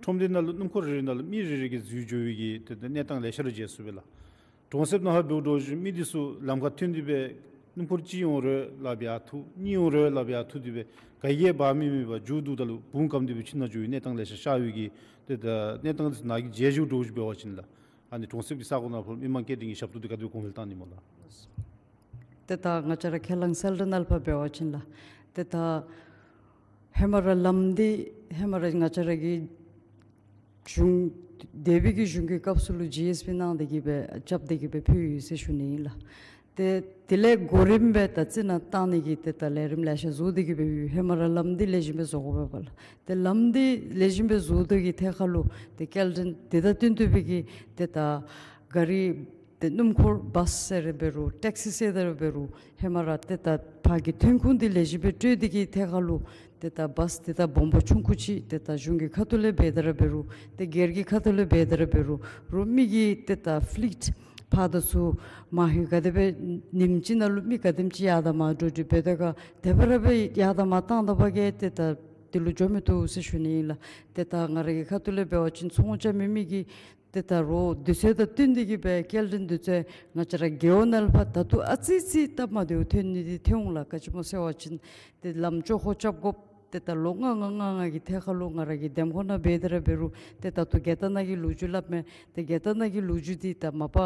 ཁྲོམ་སྡེ་ནང་ལུ་སྣུམ་འཁོར་རེ་རེ་ནང་ལུ་མི་རེ་རེ་གིས་འཛུལ་འགྱོ་བའི་གི་ཏེ་ཏེ་གནས་སྟངས་ལེ་ཤ་ར་མཇལ་ཚུགས་པས་ལགས། གྲོང་གསེབ་ནང་ཕར་འབདཝ་འདྲཝ་ཅིག་མི་འདི་ཚུ་ལམ་ཁར་ཐོན་ཏེ་སྦེ་སྣུམ་འཁོར་གཅིག་འོང་རུང་ལགཔ་ཡར་འཐུ་གཉིས་འོང་རུང་ལགཔ་ཡར་འཐུ་སྟེ་སྦེ་ག་གིས་འབག་མི་མེད་པར་མཇུག་བསྡུཝ་ད་ལུ་བུང་སྐམ་སྟེ་སྦེ་ཁྱིམ་ནང་འགྱོ་བའི་གནས་སྟངས་ལེ་ཤ་ཤར་བའི་གི་ཏེ་ད་གནས་སྟངས་འདི་ཚུ་ནཱ་གིས་མཇལ་བཞུགས་འདྲཝ་ཅིག་འབད་བ་ཅིན་ལགས། ཨ་ནི་གྲོང་གསེབ་ཀྱི་ས་གོ་ནང་ཕར་མི་མང་སྐྱེལ་འདྲེན་གྱི་ཞབས་ཏོག་འདི་ག་དེ་སྦེ་གོང་འཕེལ་བཏང་ནི་སྨོ་ལགས། ཏེ་ད་ང་བཅས་ར་ཁས་བླངས་གསལ་བསྒྲགས་ནང་ལུ་ཕར་འབད་བ་ཅིན་ལགས། ཏེ་ད་ཧེ་མ་ར་ལམ་འདི་ཧེ་མ་ར་ང་བཅས་ར་གི་གཞུང་འདས་པའི་གི་གཞུང་གི་སྐབས་སུ་ལུ་ཇི་ཨེསི་བི་གནང་སྟེ་གི་སྦེ་རྐྱབ་སྟེ་གི་སྦེ་ཕུལ་ཡི་ཟེར་ཞུ་ནི་ཨིན་ལགས། ཏེ་དེ་ལས་གོ་རིམ་སྦེ་ད་རྩི་ནག་བཏང་ནི་གི་ཏེ་ད་ལས་རིམ་ལེ་ཤ་བཟོ་སྟེ་གི་སྦེ་ཡོད། ཧེ་མ་ར་ལམ་འདི་ལེགས་ཤོམ་སྦེ་བཟོ་དགོ་པས་ལགས། ཏེ་ལམ་འདི་ལེགས་ཤོམ་སྦེ་བཟོ་སྟེ་གི་ཐད་ཁར་ལུ་ཏེ་སྐྱེལ་འདྲེན་དེ་དང་བསྟུན་ཏེ་སྦེ་གི་ཏེ་ད་ག་རི་ཏེ་སྣུམ་འཁོར་བཱས་ཟེར་ར་འབད་རུང་ཊེག་སི་ཟེར་ར་འབད་རུང་ཧེ་མ་ར་ཏེ་ད་ཕར་གྱི་ཐོན་ཁུངས་འདི་ལེགས་ཤོམ་སྦེ་སྤྲོད་དེ་གི་ཐད་ཁར་ལུ་ཏེ་ད་བཱས་ཏེ་ད་སྦོམ་པོ་ཆུང་ཀུ་ཅིག་ཏེ་ད་གཞུང་གི་ཁ་ཐུག་ལས་འབད་དེ་ར་འབད་རུང་ཏེ་སྒེར་གྱི་ཁ་ཐུག་ལས་འབད་དེ་ར་འབད་རུང་རུང་མི་གི་ཏེ་ད་ཕི་ལིཊ་ཕར་དང་ཚུར་མ་ལྷོད་ག་དེ་སྦེ་ཉིནམ་གཅིག་ནང་ལུ་མི་ག་དེམ་ཅིག་ཡར་དང་མར་འགྲོ་འགྲུལ་འབད་དོ་ག་དེ་སྦེ་ར་སྦེ་ཡར་དང་མར་བཏང་ད་པ་གིས་ཏེ་ད་དེ་ལུ་འགྱོ་མི་བཏུབ་ཟེར་ཞུ་ནི་ཨིན་ལགས། ཏེ་ད་ང་ར་གི་ཁ་ཐུག་ལས་འབད་བ་ཅིན་ཚོང་རྐྱབ་མི་མི་གིས་ཏེ་ད་རོགས་དུས་ཚོད་དང་བསྟུན་ཏེ་གི་སྦེ་སྐྱེལ་འདྲེན་འདི་ཚུ་ང་བཅས་ར་རྒེད་འོག་ནང་ལུ་ཕར་ད་ལྟོ་ཨ་ཙི་ཙི་སྟབས་མ་བདེཝ་ཐོན་ནི་འདི་ཐོན་འོང་ལགས། ག་ཅི་སྨོ་ཟེར་བ་ཅིན་ཏེ་ལམ་ཅོག་ཁོ་རྐྱབ་དགོཔ་ཏེ་ད་ལོ་ལྔ་ལྔ་ལྔ་ལྔ་གི་ཐད་ཁར་ལུ་ང་ར་གི་འདེམས་ཁོངས་ནང་འབད་དེ་ར་འབད་རུང་ཏེ་ད་ལྟོ་རྒྱལ་དར་ནང་གི་ལོ་རྒྱུས་སླབ་མས། ཏེ་རྒྱལ་དར་ནང་གི་ལོ་རྒྱུས་འདི་ད་མ་པ་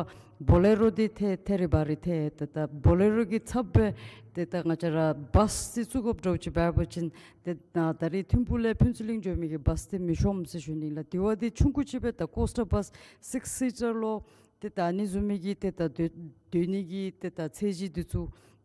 བོ་ལེ་རོ་འདི་ཐད་ཐད་རི་བ་རི་ཐད་ཏེ་ད་བོ་ལེ་རོ་གི་ཚབ་སྦེ་ཏེ་ད་ང་བཅས་ར་བཱས་ཅིག་བཙུགས་དགོཔ་འདྲཝ་ཅིག་འབད་བ་ཅིན་ཏེ་ད་ད་རིས་ཐིམ་ཕུག་ལས་ཕུན་ཚོགས་གླིང་འགྱོ་མི་གི་བཱས་འདི་མི་ཤོངམ་ཟེར་ཞུ་ནི་ལགས། དེ་བ་འདི་ཆུང་ཀུ་ཅིག་སྦེ་ད་ཀོ་སི་ཊར་བཱས་སིགསི་སི་ཊར་ལོ་ཏེ་ད་ཨ་ནི་བཟུམ་མའི་གི་ཏེ་ད་སྡོད་སྡོད་ནི་གི་ཏེ་ད་ཚད་གཞི་འདི་ཚུ་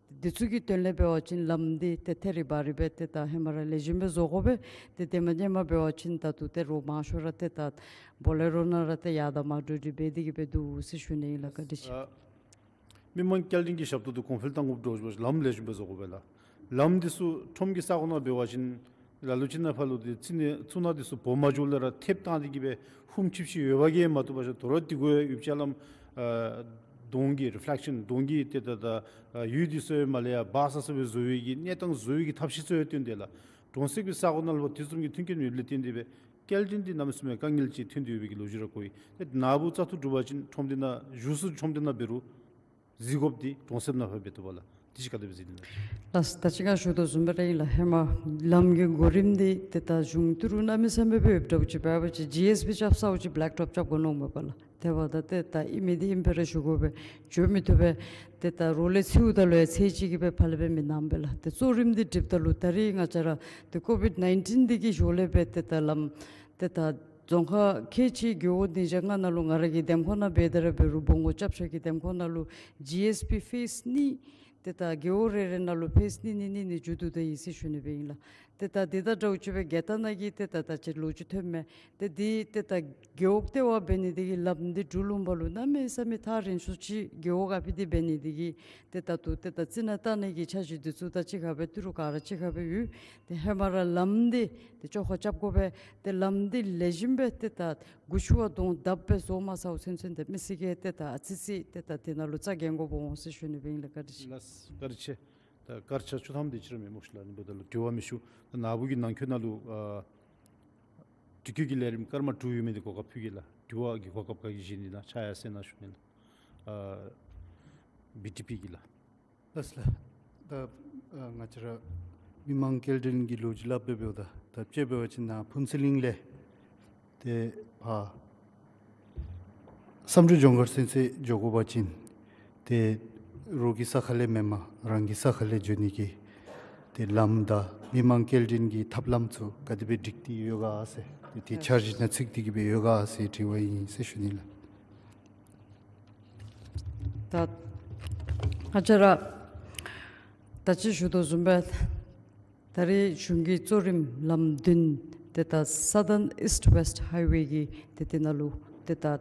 འདི་ཚུ་གི་དོན་ལས་འབད་བ་ཅིན་ལམ་འདི་ཏེ་ཐད་རི་བ་རི་སྦེ་ཏེ་ད་ཧེ་མ་ར་ལེགས་ཤོམ་སྦེ་བཟོ་དགོ་པས། ཏེ་དེ་མ་ཉམས་པར་འབད་བ་ཅིན་ད་ལྟོ་ཏེ་རོགས་མང་ཤོས་ར་ཏེ་ད་བོ་ལེ་རོ་ནང་ར་ཏེ་ཡར་དང་མར་འགྲོ་འགྲུལ་འབད་དེ་གི་སྦེ་འདུག་ཟེར་ཞུ་ནི་ཨིན་ལགས། བཀའ་དྲིན་ཆེ། ཨ་མི་མང་སྐྱེལ་འདྲེན་གྱི་ཞབས་ཏོག་འདི་གོང་འཕེལ་གཏང་དགོཔ་འདྲཝ་ཅིག་ལམ་ལེགས་ཤོམ་སྦེ་བཟོ་དགོ་པས་ལགས། ལམ་འདི་ཚུ་ཁྲོམ་གྱི་ས་གོ་ནང་འབད་བ་ཅིན་ལ་ལུ་ཅིག་ནང་ཕར་ལུ་ཏེ་ཚི་ནི་ཚུ་ནང་འདི་ཚུ་སྦོམ་མ་འགྱོཝ་ལས་ར་ཐེབས་བཏང་སྟེ་གི་སྦེ་ཧུམ་ཆིབས་ཤིག་ཡོད་པ་གིས་མ་བཏུབ་པར་ཤོ་དོ་རུང་དེ་གུ་ཡོདཔ་ཅིག་ལམ་ཨ་གདོང་གི་རི་ཕི་ལེག་ཤཱན་གདོང་གི་ཏེ་ད་ད་ཨ་འོད་འདི་ཚུ་ཡང་མར་ལས་ཡར་འབག་ས་ས་སྦེ་བཟོ་བའི་གི་གནས་སྟངས་བཟོ་བའི་གི་ཐབས་ཤེས་ཚུ་ཡང་བཏོན་ཏེ་ལགས། གྲོང་གསེབ་ཀྱི་ས་གོ་ནང་ལུ་དེ་བཟུམ་གྱི་མཐུན་རྐྱེན་མེདཔ་ལས་བརྟེན་ཏེ་སྦེ་སྐྱེལ་འདྲེན་འདི་གནམ་མེད་ས་མེད་དཀའ་ངལ་ཅིག་ཐོན་ཏེ་ཡོད་པའི་གི་ལོ་རྒྱུས་ར་གོ་ཡི། ཏེ་ནཱ་བུ་བཙག་འཐུ་གྲུབ་པ་ཅིན་ཁྲོམ་སྡེ་ནང་བཞུགས་ས་ཁྲོམ་སྡེ་ནང་འབད་རུང་གཟིགས་དགོཔ་འདི་གྲོང་གསེབ་ནང་ཕར་འབད་བཏུབ་པས་ལགས། དེ་ཅིག་ག་དེ་སྦེ་གཟིགས་ནི་ལགས། ལགས་ད་ཅི་ང་ཞུ་དོ་བཟུམ་སྦེ་ར་ཨིན་ལགས། ཧེ་མ་ལམ་གྱི་གོ་རིམ་འདི་ཏེ་ད་གཞུང་ཏི་རུ་གནམ་མེད་ས་མེད་སྦེ་ཡོདཔ་འདྲཝ་ཅིག་འབད་བ་ཅིན་ཇི་ཨེསི་བི་རྐྱབ་ས་ཅིག་བེ་ལེག་ཊོཔ་རྐྱབ་དགོ་མནོཝ་མས་པ་ལགས། དེ་འབདཝ་ད་ཏེ་ད་ཨིན་མི་འདི་ཨིནམ་སྦེ་ར་ཞུ་དགོ་པས། འགྱོ་མི་བཏུབ་པས། ཏེ་ད་རོགས་ལས་འཚོལཝ་ད་ལུ་ཡང་ཚད་ཅིག་གིས་སྦེ་ཕར་ལས་སྦེ་མི་གནངམ་སྦེ་ལགས། ཏེ་གཙོ་རིམ་འདི་སྒྲིགཔ་ད་ལུ་ད་རིས་ང་བཅས་ར་ཏེ་ཀོ་བིཌ་ནའིན་ཊིན་འདི་གི་ཞོར་ལས་སྦེ་ཏེ་ད་ལམ་ཏེ་ད་རྫོང་ཁག་ཁལ་གཅིག་རྒེད་འོག་བདུན་བརྒྱ་ལྔ་ནང་ལུ་ང་ར་གི་འདེམས་ཁོངས་ནང་འབད་དེ་ར་འབད་རུང་སྦོང་སྒོར་རྐྱབ་ས་གི་འདེམས་ཁོངས་ནང་ལུ་ཇི་ཨེསི་བི་ཕེསི་གཉིས་ཏེ་ད་རྒེད་འོག་རེ་རེ་ནང་ལུ་ཕེསི་གཉིས་གཉིས་གཉིས་གཉིས་མཇུག་བསྡུ་ད་ཡི་ཟེར་ཞུ་ནི་སྦེ་ཨིན་ལགས། ཏེ་ད་འདི་དང་འདྲཝ་ཅིག་སྦེ་རྒྱལ་ཐང་ནང་གི་ཏེ་ད་ད་ཅི་ལོ་རྒྱུས་ཐོན་མས། ཏེ་འདི་ཏེ་ད་རྒེད་འོག་ལྟེ་བ་འབད་ནི་འདི་གིས་ལམ་འདི་འགྲུལ་འོང་པ་ལུ་གནམ་མེད་ས་མེད་ཐག་རིང་སུ་ཅིག་རྒེད་འོག་ཁར་ཕི་འདི་འབད་ནི་འདི་གིས་ཏེ་ད་ལྟོ་ཏེ་ད་རྩི་ནག་བཏང་ནི་གི་འཆར་གཞི་འདི་ཚུ་ད་གཅིག་ཁར་སྦེ་ཏི་རུ་ག་ར་གཅིག་ཁར་སྦེ་ཡོད། ཏེ་ཧེ་མ་ར་ལམ་འདི་ཏེ་བཅོ་ཁ་རྐྱབ་དགོ་པས། ཏེ་ལམ་འདི་ལེགས་ཤོམ་སྦེ་ཏེ་ད་སྒོ་ཕྱུ་པ་དོང་བརྡབ་སྦེ་བཟོ་མ་ཚརཝ་ཚུན་ཚོད་ཏེ་མི་སེར་གྱིས་ཏེ་ད་ཨ་ཙི་ཙི་ཏེ་ད་དེ་ནང་ལུ་རྩ་འགེངས་དགོཔ་འོང་ཟེར་ཞུ་ནི་སྦེ་ཨིན་ལགས། བཀའ་དྲིན་ཆེ། ལགས་བཀའ་དྲིན་ཆེ། ད་སྐར་ཆ་བཅུ་ཐམ་དེ་ཅིག་ར་མེན་སྨོ་ཤིག་ལགས། ཨ་ནི་འབདཝ་ད་ལུ་དྲི་བ་མི་ཞུ། ད་ནཱ་བུ་གི་ནང་འཁོད་ནང་ལུ་ཨ་དྲི་བཀོད་ཀྱི་ལས་རིམ་སྐར་མ་དྲུག་ཡོད་མི་འདི་གོ་སྐབས་ཕུལ་གེ་ལགས། དྲི་བ་གི་གོ་སྐབས་ག་གིས་བཞེས་ནི་ན་ཕྱག་ཡར་གསལ་གནང་ཞུ་ནི་ལགས། ཨ་བི་ཊི་པི་གི་ལགས། ལགས་ལགས། ད་ཨ་ང་བཅས་ར་མི་མང་སྐྱེལ་འདྲེན་གྱི་ལོ་རྒྱུས་སླབ་སྦེ་འབདཝ་ད་ད་དཔྱེ་འབད་བ་ཅིན་ནཱ་ཕུན་ཚོགས་གླིང་ལས་ཏེ་ཕར་བསམ་གྲུབ་ལྗོངས་མཁར་ཚུན་ཚོད་འགྱོ་དགོ་པ་ཅིན་ཏེ་རོགས་ཀྱི་ས་ཁ་ལས་མེན་པར་རང་གི་ས་ཁ་ལས་འགྱོ་ནི་གི་ཏེ་ལམ་དང་མི་མང་སྐྱེལ་འདྲེན་གྱི་ཐབས་ལམ་ཚུ་ག་དེ་སྦེ་སྒྲིག་སྟེ་ཡོད་ག་ཟེར། ཏེ་དེ་འཆར་གཞི་ནང་ཚུད་དེ་གི་སྦེ་ཡོད་ག་ཟེར་དྲི་བ་ཨིན་ཟེར་ཞུ་ནི་ལགས། ད་ང་བཅས་ར་ད་ཅི་ཞུ་དོ་བཟུམ་སྦེ་ད་རེས་གཞུང་གི་གཙོ་རིམ་ལམ་བདུན་ཏེ་ད་Southern East West Highway གི་ཏེ་དེ་ནང་ལུ་ཏེ་ད་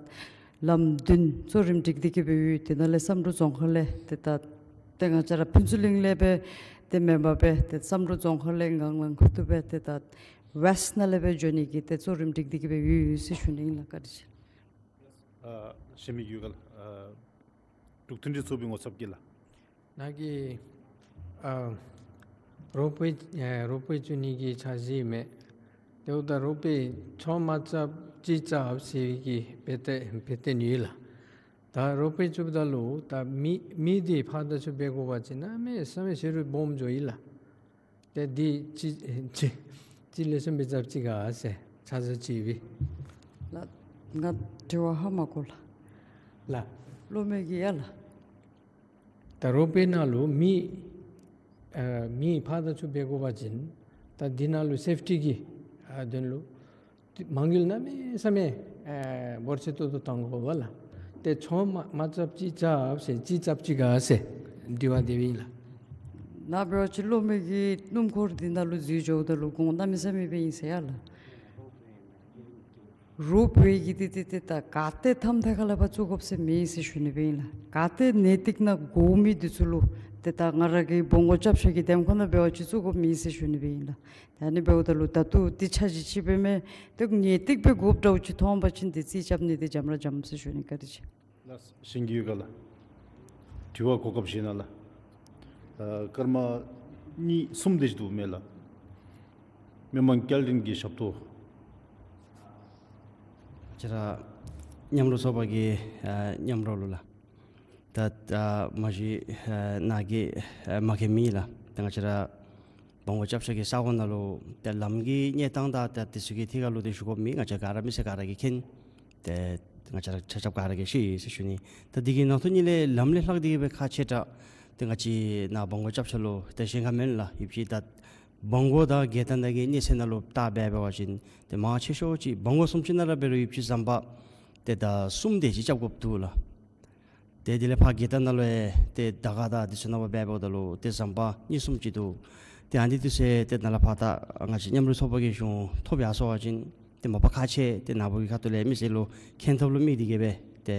ལམ་བདུན་གཙོ་རིམ་སྒྲིག་སྟེ་གི་སྦེ་ཡོད། དེ་ནང་ལས་བསམ་གྲུབ་རྫོང་ཁག་ལས་ཏེ་ད་ཏེ་ང་བཅས་ར་ཕུན་ཚོགས་གླིང་ལས་སྦེ་ཏེ་མེན་པར་སྦེ་ཏེ་བསམ་གྲུབ་རྫོང་ཁག་ལས་ངང་ལང་ཁུ་ཐུ་སྦེ་ཏེ་ད་ཝེསཊ་ནང་ལས་སྦེ་འགྱོ་ནི་གི་ཏེ་གཙོ་རིམ་སྒྲིག་སྟེ་གི་སྦེ་ཡོད་ཡོད་ཟེར་ཞུ་ནི་ཨིན་ལགས། བཀའ་དྲིན་ཆེ། ཨ་གཞན་མི་ཡོད་ག་ལགས། ཨ་འབྲུག་མཐུན་སྒྲིལ་ཚོགས་པའི་ངོ་ཚབ་ཀྱིས་ལགས། ནཱ་གི་ཨ་རོབ་པའི་ཨ་རོབ་པའི་བཙུགས་ནི་གི་འཆར་གཞི་མས། དེ་འབདཝ་ད་རོབ་པའི་ཚོང་མ་རྐྱབ་ཅིག་རྐྱབ་ཟེར་གི་འབད་དེ་འབད་དེ་ནི་ཡོད་ལགས། ད་རོབ་པའི་བཙུགསཔ་ད་ལུ་ད་མི་མི་འདི་ཕར་དང་ཚུར་འབད་དགོ་པ་ཅིན་གནམ་མེད་ས་མེད་ཟད་འགྲོ་སྦོམ་འགྱོཝ་ཨིན་ལགས། ཏེ་འདི་ཅིག་ཅིག་ཅིག་ལེགས་ཤོམ་སྦེ་རྐྱབ་ཅི་ག་ཟེར་ཚ་ཚ་ཅིག་སྦེ། ལགས་ང་དྲི་བ་ཧ་མ་གོ་ལགས། ལགས། སློབ་མའི་གི་ཡ་ལགས། ད་རོབ་པའི་ནང་ལུ་མི་ཨ་མི་ཕར་དང་ཚུར་འབད་དགོ་པ་ཅིན་ད་འདི་ནང་ལུ་སེཕ་ཊི་གི་ཨ་དོན་ལུ་མ་དངུལ་གནམ་མེད་ས་མེད་ཨ་འབོར་ཆེ་ཏོག་ཏོ་གཏང་དགོ་པས་ལགས། ཏེ་ཚོང་མ་མ་རྐྱབ་ཅིག་རྐྱབ་ཟེར་ཅིག་རྐྱབ་ཅི་ག་ཟེར་དྲི་བ་དེ་སྦེ་ཨིན་ལགས། ནཱ་འབད་བ་ཅིན་སློབ་མའི་གི་སྣུམ་འཁོར་འདི་ནང་ལུ་འཛུལ་འགྱོཝ་ད་ལུ་གོང་གནམ་མེད་ས་མེད་སྦེ་ཨིན་ཟེར་ཡ་ལགས། རོབ་པའི་གི་ཏེ་ཏེ་ཏེ་ད་ག་ཏེ་ཐམ་ཐད་ཁ་ལས་ཕར་བཙུགས་དགོཔ་ཟེར་མེད་ཟེར་ཞུ་ནི་སྦེ་ཨིན་ལགས། ག་ཏེ་གནས་སྟེགས་ནང་དགོ་མི་འདི་ཚུ་ལུ་ཏེ་ད་ང་ར་གི་སྦོང་སྒོར་རྐྱབ་ས་གི་འདེམས་ཁོངས་ནང་འབད་བ་ཅིན་བཙུགས་དགོཔ་མེད་ཟེར་ཞུ་ནི་སྦེ་ཨིན་ལགས། ད་ཨ་ནི་འབདཝ་ད་ལུ་ད་ལྟོ་འདི་འཆར་གཞི་ཅིག་སྦེ་མས། ཏེ་གནས་སྟེགས་སྦེ་དགོཔ་འདྲཝ་ཅིག་མཐོང་པ་ཅིན་འདི་རྩིས་རྐྱབ་ནི་འདི་འཇམ་ར་འཇམ་ཟེར་ཞུ་ནི། བཀའ་དྲིན་ཆེ། ལགས་གཞན་གྱི་ཡོད་ག་ལགས། དྲི་བ་གོ་སྐབས་བཞེས་གནང་ལགས། ཨ་སྐར་མ་གཉིས་གསུམ་དེ་ཅིག་འདུག་མས་ལགས། མི་མང་སྐྱེལ་འདྲེན་གྱི་ཞབས་ཏོག་ང་བཅས་ར་མཉམ་རུབ་ཚོགས་པ་གི་ཨ་མཉམ་རོགས་ལུ་ལགས། ད་ད་མ་གཞི་ཨ་ནཱ་གི་ཨ་མ་མཁས་མི་ལགས། ད་ང་བཅས་ར་སྦོང་སྒོར་རྐྱབ་ས་གི་ས་གོ་ནང་ལུ་ཏེ་ལམ་གྱི་གནས་སྟངས་དང་ད་དེ་ཚུ་གི་ཐད་ཁར་ལུ་ཏེ་ཞུ་དགོཔ་མེད། ང་བཅས་ག་ར་མི་སེར་ག་ར་གིས་མཁྱེན། ཏེ་ང་བཅས་ར་ཆ་ཁྱབ་ག་ར་གིས་ཤེས་ཟེར་ཞུ་ནི། ད་འདི་གི་ནང་དོན་ཉིད་ལས་ལམ་ལས་ལྷག་སྟེ་གི་སྦེ་ཁག་ཆེ་དྲགས་ཏེ་ང་བཅས་ནཱ་སྦོང་སྒོར་རྐྱབ་ས་ལུ་ཏེ་གཞན་ཁར་མེན་ལགས། ཡུདཔ་ཅིག་ད་སྦོང་སྒོར་དང་རྒྱལ་ཐང་ནང་གི་གནས་ཚད་ནང་ལུ་བལྟ་འབད་བ་ཅིན་ཏེ་མང་ཆེ་ཤོས་ཅིག་སྦོང་སྒོར་གསུམ་ཅིག་ནང་ར་འབད་རུང་ཡུདཔ་ཅིག་ཟམ་པ་ཏེ་ད་གསུམ་དེ་ཅིག་རྐྱབ་དགོཔ་འདུག་ལགས། ཏེ་དེ་ལས་ཕར་རྒྱལ་ཐང་ནང་ལུ་ཡང་ཏེ་དར་དཀར་དང་དེ་ཚུ་ནང་འབད་འབདཝ་ད་ལུ་ཏེ་ཟམ་པ་གཉིས་གསུམ་ཅིག་འདུག། ཏེ་ཨ་ནི་དེ་ཚུ་ཏེ་ནཱ་ལས་ཕར་ད་ང་བཅས་མཉམ་རུབ་ཚོགས་པ་གིས་གཞུང་ཐོབ་ཡར་སོང་པ་ཅིན་ཏེ་མ་པ་ཁག་ཆེ། ཏེ་ནཱ་བུ་གི་ཁ་ཐུག་ལས་མི་སེར་ལུ་མཁྱེན་ཐབས་ལུ་དམིགས་ཏེ་གི་སྦེ་ཏེ་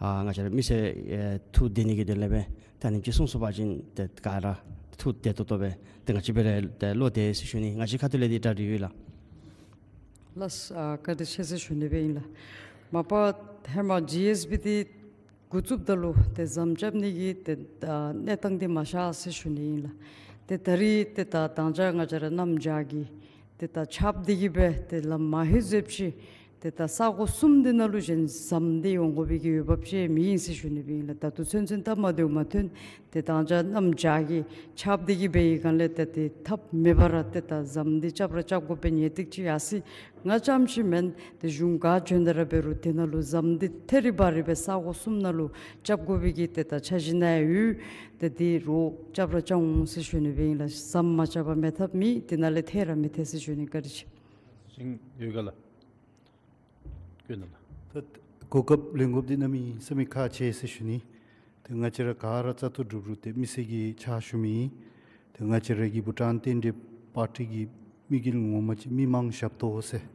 ཨ་ང་བཅས་ར་མི་སེར་ཨེ་ཐུགས་བདེ་ནི་གི་དོན་ལས་སྦེ་ད་ཨ་ནེམ་ཅིག་གསུངས་སོང་པ་ཅིན་ཏེ་ག་ར་ཐུགས་བདེ་ཏོག་ཏོ་སྦེ་ཏེ་ང་བཅས་སྦེ་ར་ཏེ་བློ་བདེ་ཟེར་ཞུ་ནི། ང་བཅས་ཁ་ཐུག་ལས་འདི་གྲ་སྒྲིག་ཡོད་ལགས། ལགས་ཨ་བཀའ་དྲིན་ཆེ་ཟེར་ཞུ་ནི་སྦེ་ཨིན་ལགས། མ་པ་ཧེ་མ་ཇི་ཨེསི་བི་འདི་འགོ་བཙུགསཔ་ད་ལུ་ཏེ་ཟམ་རྐྱབ་ནི་གི་ཏེ་ཨ་གནས་སྟངས་འདི་མ་ཤར་ཟེར་ཞུ་ནི་ཨིན་ལགས། ཏེ་ད་རིས་ཏེ་ད་དང་ཅ་ང་བཅས་ར་གནམ་བྱཱར་གྱི་ཏེ་ད་ཆརཔ་འདི་གིས་སྦེ་ཏེ་ལམ་མ་ཧེ་ཟེབ་ཅིག་ ཏེ་ད་ས་གོ་གསུམ་འདི་ནང་ལུ་གཞན་ཟམ་འདི་ཡོང་དགོ་པའི་གི་འོས་འབབ་ཅིག་མེད་ཟེར་ཞུ་ནི་སྦེ་ཨིན་ལགས། ད་ལྟོ་ཚུན་ཚོད་སྟབས་མ་བདེཝ་མ་ཐོན། ཏེ་ད་ང་བཅས་གནམ་བྱཱར་གྱིས་རྐྱབ་སྟེ་གི་འབད་བའི་སྒང་ལས་ཏེ་ཏེ་ཐབས་མེད་པར་ཏེ་ད་ཟམ་འདི་རྐྱབ་ར་རྐྱབ་དགོ་པའི་ངེས་ཏིག་ཅིག་ཡར་སོ་ཡི། ང་རྐྱངམ་ཅིག་མེན། ཏེ་གཞུང་ག་བྱོནམ་ད་ར་འབད་རུང་དེ་ནང་ལུ་ཟམ་འདི་ཐད་རི་བ་རི་སྦེ་ས་གོ་གསུམ་ནང་ལུ་རྐྱབ་དགོ་པའི་གི་ཏེ་ད་འཆར་གཞི་ནང་ཡོད། ཏེ་འདི་རོགས་རྐྱབ་ར་རྐྱབ་འོང་ཟེར་ཞུ་ནི་སྦེ་ཨིན་ལགས། ཟམ་མ་རྐྱབ་པར་མེད་ཐབས་མེད། དེ་ནང་ལས་ཐད་ར་མི་ཐད་ཟེར་ཞུ་ནི། བཀའ་དྲིན་ཆེ། ཞིང་ཡོད་ག་ལགས། བཀོད་གནང་ལགས། ད་གོ་སྐབས་ལེན་དགོཔ་འདི་གནམ་མེད་ས་མེད་ཁག་ཆེ་ཟེར་ཞུ་ནི། ཏེ་ང་བཅས་ར་ག་ར་བཙག་འཐུ་གྲུབ་རུང་ཏེ་མི་སེར་གྱི་ཕྱག་ཞུ་མི་ཨིན། ཏེ་ང་བཅས་ར་གི་བྷུ་ཊཱན་རྟེན་འབྲེལ་པར་ཊི་གི་དམིགས་ཡུལ་ངོ་མ་ཅིག་མི་མང་ཞབས་ཏོག་ཟེར།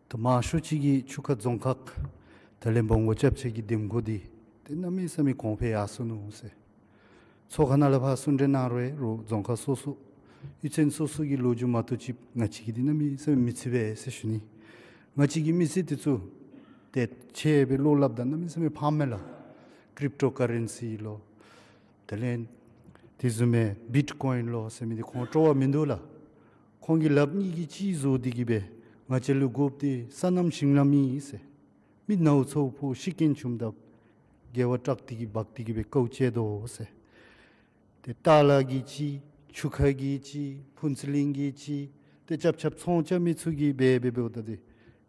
ད་མང་ཤོས་ཅིག་གིས་ཆུ་ཁ་རྫོང་ཁག་དེ་ལས་སྦོམ་འགོ་རྐྱབ་ཆེ་གི་འདེམས་བསྐོ་འདི་ཏེ་གནམ་མེད་ས་མེད་གོང་འཕེལ་ཡར་སོ་ནུག་ཟེར། ཚོགས་ཁང་ནང་ལས་ཕར་གསུང་གྲོས་གནང་རུང་རོགས་རྫོང་ཁག་སོ་སོ་གཡུས་ཚན་སོ་སོ་གི་ལོ་རྒྱུས་མ་གཏོགས་ཅིག་ང་བཅས་ཀྱི་འདི་གནམ་མེད་ས་མེད་མི་ཚུད་པས་ཟེར་ཞུ་ནི། ང་བཅས་ཀྱི་མི་སེར་འདི་ཚུ་ཏེ་ཆེ་སྦེ་བློ་སླབ་ད་གནམ་མེད་ས་མེད་ཕངམ་མས་ལགས། ཀྲིབ་ཊོ་ཀ་རེན་སི་ལོ། དེ་ལས་དེ་བཟུམ་མའི་བིཊ་ཀོའིན་ལོ་ཟེར་མི་འདི་ཁོང་སྤྲོ་བ་མིན་འདུག་ལགས། ཁོང་གིས་ལགཔ་གཉིས་ཀྱིས་གཅིག་བཟོ་སྟེ་གི་སྦེ་ང་བཅས་ལུ་དགོཔ་འདི་སོ་ནམ་ཞིང་ལམ་ཨིན་ཟེར། མི་ནཝ་ཚཝ་ཕོག་ཤི་རྐྱེན་བྱུངམ་ད་དགེ་བ་སྐྲག་སྟེ་གི་འབག་སྟེ་གི་སྦེ་དཀའཝ་སྤྱད་དོ་ཟེར། ཏེ་ཏཱ་ལ་གིས་གཅིག་ཆུ་ཁ་གིས་གཅིག་ཕུན་ཚོགས་གླིང་གིས་གཅིག་ཏེ་རྐྱབ་རྐྱབ་ཚོང་རྐྱབ་མི་ཚུ་གིས་འབད་འབད་འབདཝ་ད་ཏེ་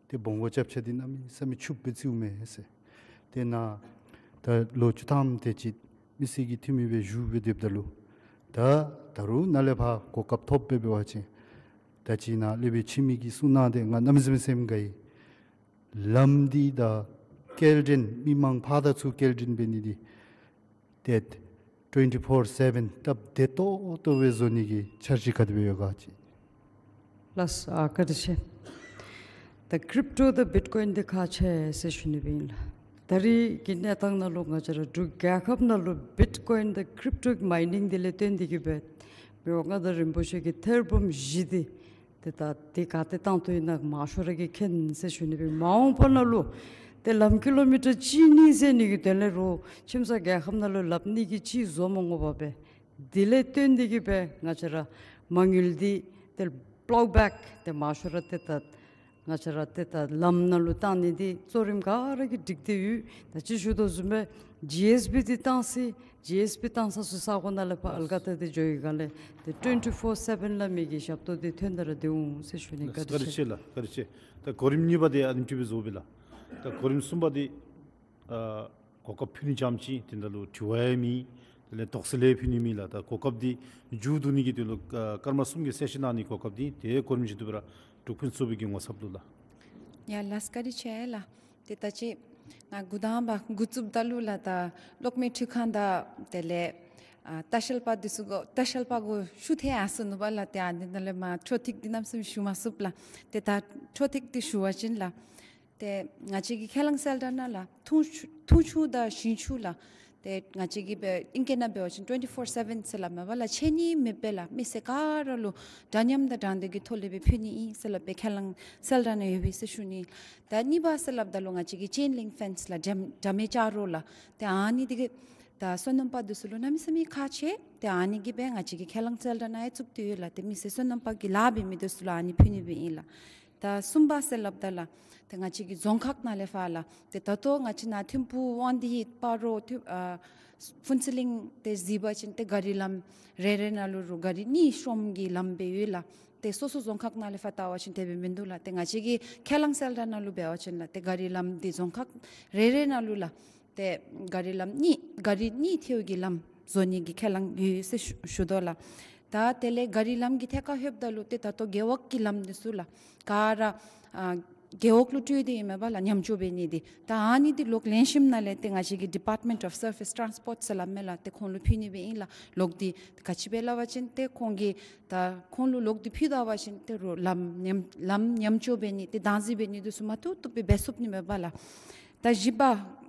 ཏེ་སྦོམ་འགོ་རྐྱབ་ཆ་འདི་གནམ་མེད་ས་མེད་ཕྱུགཔོ་སྦེ་བརྩིཝ་མས་ཟེར། ཏེ་ནཱ་ད་ལོ་བཅུ་ཐམ་དེ་ཅིག་མི་སེར་གྱི་འཐུས་མི་སྦེ་བཞུགས་སྦེ་སྡོདཔ་ད་ལུ་ད་ད་རུང་ནཱ་ལས་ཕར་གོ་སྐབས་ཐོབ་སྦེ་འབད་བ་ཅིན་ད་ཅི་ནཱ་ལས་སྦེ་ཕྱི་མི་གིས་གསུང་གནང་སྟེ་ང་གནམ་མེད་ས་མེད་སེམས་དགའ་ཡི། ལམ་འདི་ད་སྐྱེལ་འདྲེན་མི་མང་ཕར་དང་ཚུར་སྐྱེལ་འདྲེན་འབད་ནི་འདི་ཏེ་ཊུ་ཝེན་ཊི་ཕོར་སེ་བེན་སྟབས་བདེ་ཏོག་ཏོ་སྦེ་བཟོ་ནི་གི་འཆར་གཞི་ག་དེ་སྦེ་ཡོད་ག་ཅིག། ལགས་སོ། ཨ་བཀའ་དྲིན་ཆེ། ད་ཀྲིབ་ཊོ་དང་བིཊ་ཀོའིན་འདི་ཁག་ཆེ་ཟེར་ཞུ་ནི་སྦེ་ཨིན་ལགས། ད་རེས་ཀྱི་གནས་སྟངས་ནང་ལུ་ང་བཅས་ར་འབྲུག་རྒྱལ་ཁབ་ནང་ལུ་བིཊ་ཀོའིན་དང་ཀྲིབ་ཊོ་མའི་ནིང་འདི་ལས་བརྟེན་ཏེ་གི་སྦེ་མི་དབང་མངའ་བདག་རིན་པོ་ཆེ་གི་ཐེར་འབུམ་བཞི་འདི་ཏེ་ད་འདི་ག་ཏེ་བཏང་དོ་ཨིན་ན་མང་ཤོས་ར་གིས་མཁྱེན་ཟེར་ཞུ་ནི་སྦེ། མ་འོངས་པ་ནང་ལུ་ཏེ་ལམ་ཀི་ལོ་མི་ཊར་གཅིག་གཉིས་ཟེར་ནི་གི་དོན་ལས་རོགས་ཁྱིམ་ཚང་རྒྱལ་ཁབ་ནང་ལུ་ལགཔ་གཉིས་ཀྱིས་གཅིག་བཟོ་མ་དགོ་པར་སྦེ་དེ་ལས་བརྟེན་ཏེ་གི་སྦེ་ང་བཅས་ར་མ་དངུལ་འདི་ཏེ་པློ་བེཀ་ཏེ་མང་ཤོས་ར་ཏེ་ད་ང་བཅས་ར་ཏེ་ད་ལམ་ནང་ལུ་བཏང་ནི་འདི་གཙོ་རིམ་ག་ར་གིས་སྒྲིག་སྟེ་ཡོད། ད་ཅི་ཞུ་དོ་བཟུམ་སྦེ་ཇི་ཨེསི་བི་འདི་བཏང་སི་ཇི་ཨེསི་བི་བཏང་ས་ཚུ་ས་གོ་ནང་ལས་ཕར་ཨལ་ཀ་ཏ་འདི་འགྱོ་བའི་སྒང་ལས་ཏེ་ཊུ་ཝེན་ཊི་ཕོར་སེ་བེན་ལས་མི་གི་ཞབས་ཏོག་འདི་ཐོན་ད་ར་སྡོད་འོང་ཟེར་ཞུ་ནི། བཀའ་དྲིན་ཆེ། བཀའ་དྲིན་ཆེ་ལགས། བཀའ་དྲིན་ཆེ། ད་གོ་རིམ་གཉིས་པ་འདི་ཨ་ནེམ་ཅིག་སྦེ་བཟོ་སྦེ་ལགས། ད་གོ་རིམ་གསུམ་པ་འདི་ཨ་གོ་སྐབས་ཕུལ་ནི་རྐྱངམ་ཅིག་ཏེ་ད་ལུ་དྲི་བ་ཡང་མེད། དེ་ལས་དོགས་སེལ་ཡང་ཕུལ་ནི་མེད་ལགས། ད་གོ་སྐབས་འདི་མཇུག་བསྡུ་ནི་གི་དོན་ལུ་ཨ་སྐར་མ་གསུམ་གྱི་གསལ་བཤད་གནང་ནི་གོ་སྐབས་འདི་ཏེ་གོ་རིམ་བཞིན་དུ་སྦེ་ར་འབྲུག་ཕུན་ཚོགས་པའི་གི་ངོ་ཚབ་ལུ་ལགས། ཡ་ལགས་སོ། བཀའ་དྲིན་ཆེ་ལགས། ཏེ་ད་ཅི་ང་འགོ་དང་པ་འགོ་བཙུགསཔ་ད་ལུ་ལགས་ད་གློག་མེ་འཕྲུལ་ཁང་དང་དེ་ལས་ཨ་ལྟ་བཤལ་པ་འདི་ཚུ་གུ་ལྟ་བཤལ་པ་གུ་ཤུགས་ཐལ་ཡར་སོ་ནུག་པ་ལགས། ཏེ་ཨ་ནི་ནང་ལས་མ་འཕྲོ་མཐུད་འདི་གནམ་མེད་ས་མེད་ཞུ་མ་ཚུགས་ལགས། ཏེ་ད་འཕྲོ་མཐུད་འདི་ཞུ་བ་ཅིན་ལགས། ཏེ་ང་བཅས་ཀྱི་ཁས་བླངས་གསལ་བསྒྲགས་ནང་ལགས་ཐུང་ཆུ་ཐུང་ཆུ་དང་ཞིང་ཆུ་ལགས། ཏེ་ང་བཅས་ཀྱིས་སྦེ་ཨིང་སྐད་ནང་འབད་བ་ཅིན་ཊུ་ཝེན་ཊི་ཕོར་སེ་བེན་ཟེར་སླབ་མས་པ་ལགས། ཆད་ནི་མེད་པར་ལགས་མི་སེར་ག་ར་ལུ་འདྲ་མཉམ་དང་དྲང་བདེན་གྱི་ཐོག་ལས་སྦེ་ཕུལ་ནི་ཨིན་ཟེར་སླབ་སྦེ་ཁས་བླངས་གསལ་བསྒྲགས་ནང་ཡོད་པས་ཟེར་ཞུ་ནི། ད་གཉིས་པ་ཟེར་སླབ་ད་ལུ་ང་བཅས་ཀྱི་ཅེན་ལིང་ཕེནསི་ལགས་འདྲ་འདྲ་མེད་ལྕགས་རོ་ལགས། ཏེ་ཨ་ནི་འདི་གིས་ད་སོ་ནམ་པ་འདི་ཚུ་ལུ་གནམ་མེད་ས་མེད་ཁག་ཆེ། ཏེ་ཨ་ནི་གིས་སྦེ་ང་བཅས་ཀྱིས་ཁས་བླངས་གསལ་བསྒྲགས་ནང་ཡང་བཙུགས་ཏེ་ཡོད་ལགས། ཏེ་མི་སེར་སོ་ནམ་པ་གི་ལཱ་འབད་མི་འདི་ཚུ་ལུ་ཨ་ནི་ཕུལ་ནི་སྦེ་ཨིན་ལགས། ད་གསུམ་པ་ཟེར་སླབ་ད་ལགས། ཏེ་ང་བཅས་ཀྱི་རྫོང་ཁག་ནང་ལས་ཕར་ལགས། ཏེ་ད་ལྟོ་ང་བཅས་ནཱ་ཐིམ་ཕུ་དབང་འདུས་སྤ་རོ་ཐིམ་ཨ་ཕུན་ཚོགས་གླིང་ཏེ་གཟིགས་པ་ཅིན་ཏེ་ག་རི་ལམ་རེ་རེ་ནང་ལུ་རུང་ག་རི་གཉིས་ཤོངམ་གི་ལམ་སྦེ་ཡོད་ལགས། ཏེ་སོ་སོ་རྫོང་ཁག་ནང་ལས་ཕར་བལྟ་བ་ཅིན་དེ་སྦེ་མིན་འདུག་ལགས། ཏེ་ང་བཅས་ཀྱི་ཁས་བླངས་གསལ་བསྒྲགས་ནང་ལུ་འབད་བ་ཅིན་ལགས་ཏེ་ག་རི་ལམ་འདི་རྫོང་ཁག་རེ་རེ་ནང་ལུ་ལགས། ཏེ་ག་རི་ལམ་གཉིས་ག་རི་གཉིས་ཐལཝ་གི་ལམ་བཟོ་ནི་གི་ཁས་བླངས་ཡོད་ཟེར་ཞུ་ཞུ་དོ་ལགས། ད་དེ་ལས་ག་རི་ལམ་གྱི་ཐད་ཁར་ལྷོདཔ་ད་ལུ་ཏེ་ད་ལྟོ་རྒེད་འོག་གི་ལམ་འདི་ཚུ་ལགས་ག་ར་ཨ་རྒེད་འོག་ལུ་སྤྲོད་དེ་ཨིན་མས་པ་ལགས་མཉམ་སྤྱོད་འབད་ནི་འདི། ད་ཨ་ནི་འདི་ལོག་ལེན་ཞིནམ་ལས་ཏེ་ང་བཅས་ཀྱི་Department of Surface Transport ཟེར་སླབ་མས་ལགས། ཏེ་ཁོང་ལུ་ཕུལ་ནི་སྦེ་ཨིན་ལགས་ལོག་འདི། ག་ཅི་སྦེ་སླབ་པ་ཅིན་ཏེ་ཁོང་གིས་ད་ཁོང་ལུ་ལོག་འདི་ཕུལ་ད་པ་ཅིན་ཏེ་རོགས་ལམ་མཉམ་ལམ་མཉམ་སྤྱོད་འབད་ནི་ཏེ་བདག་འཛིན་འབད་ནི་འདི་ཚུ་མ་བཏུབ་བཏུབ་སྦེ་འབད་ཚུགས་ནི་མས་པ་ལགས། ད་བཞི་པ་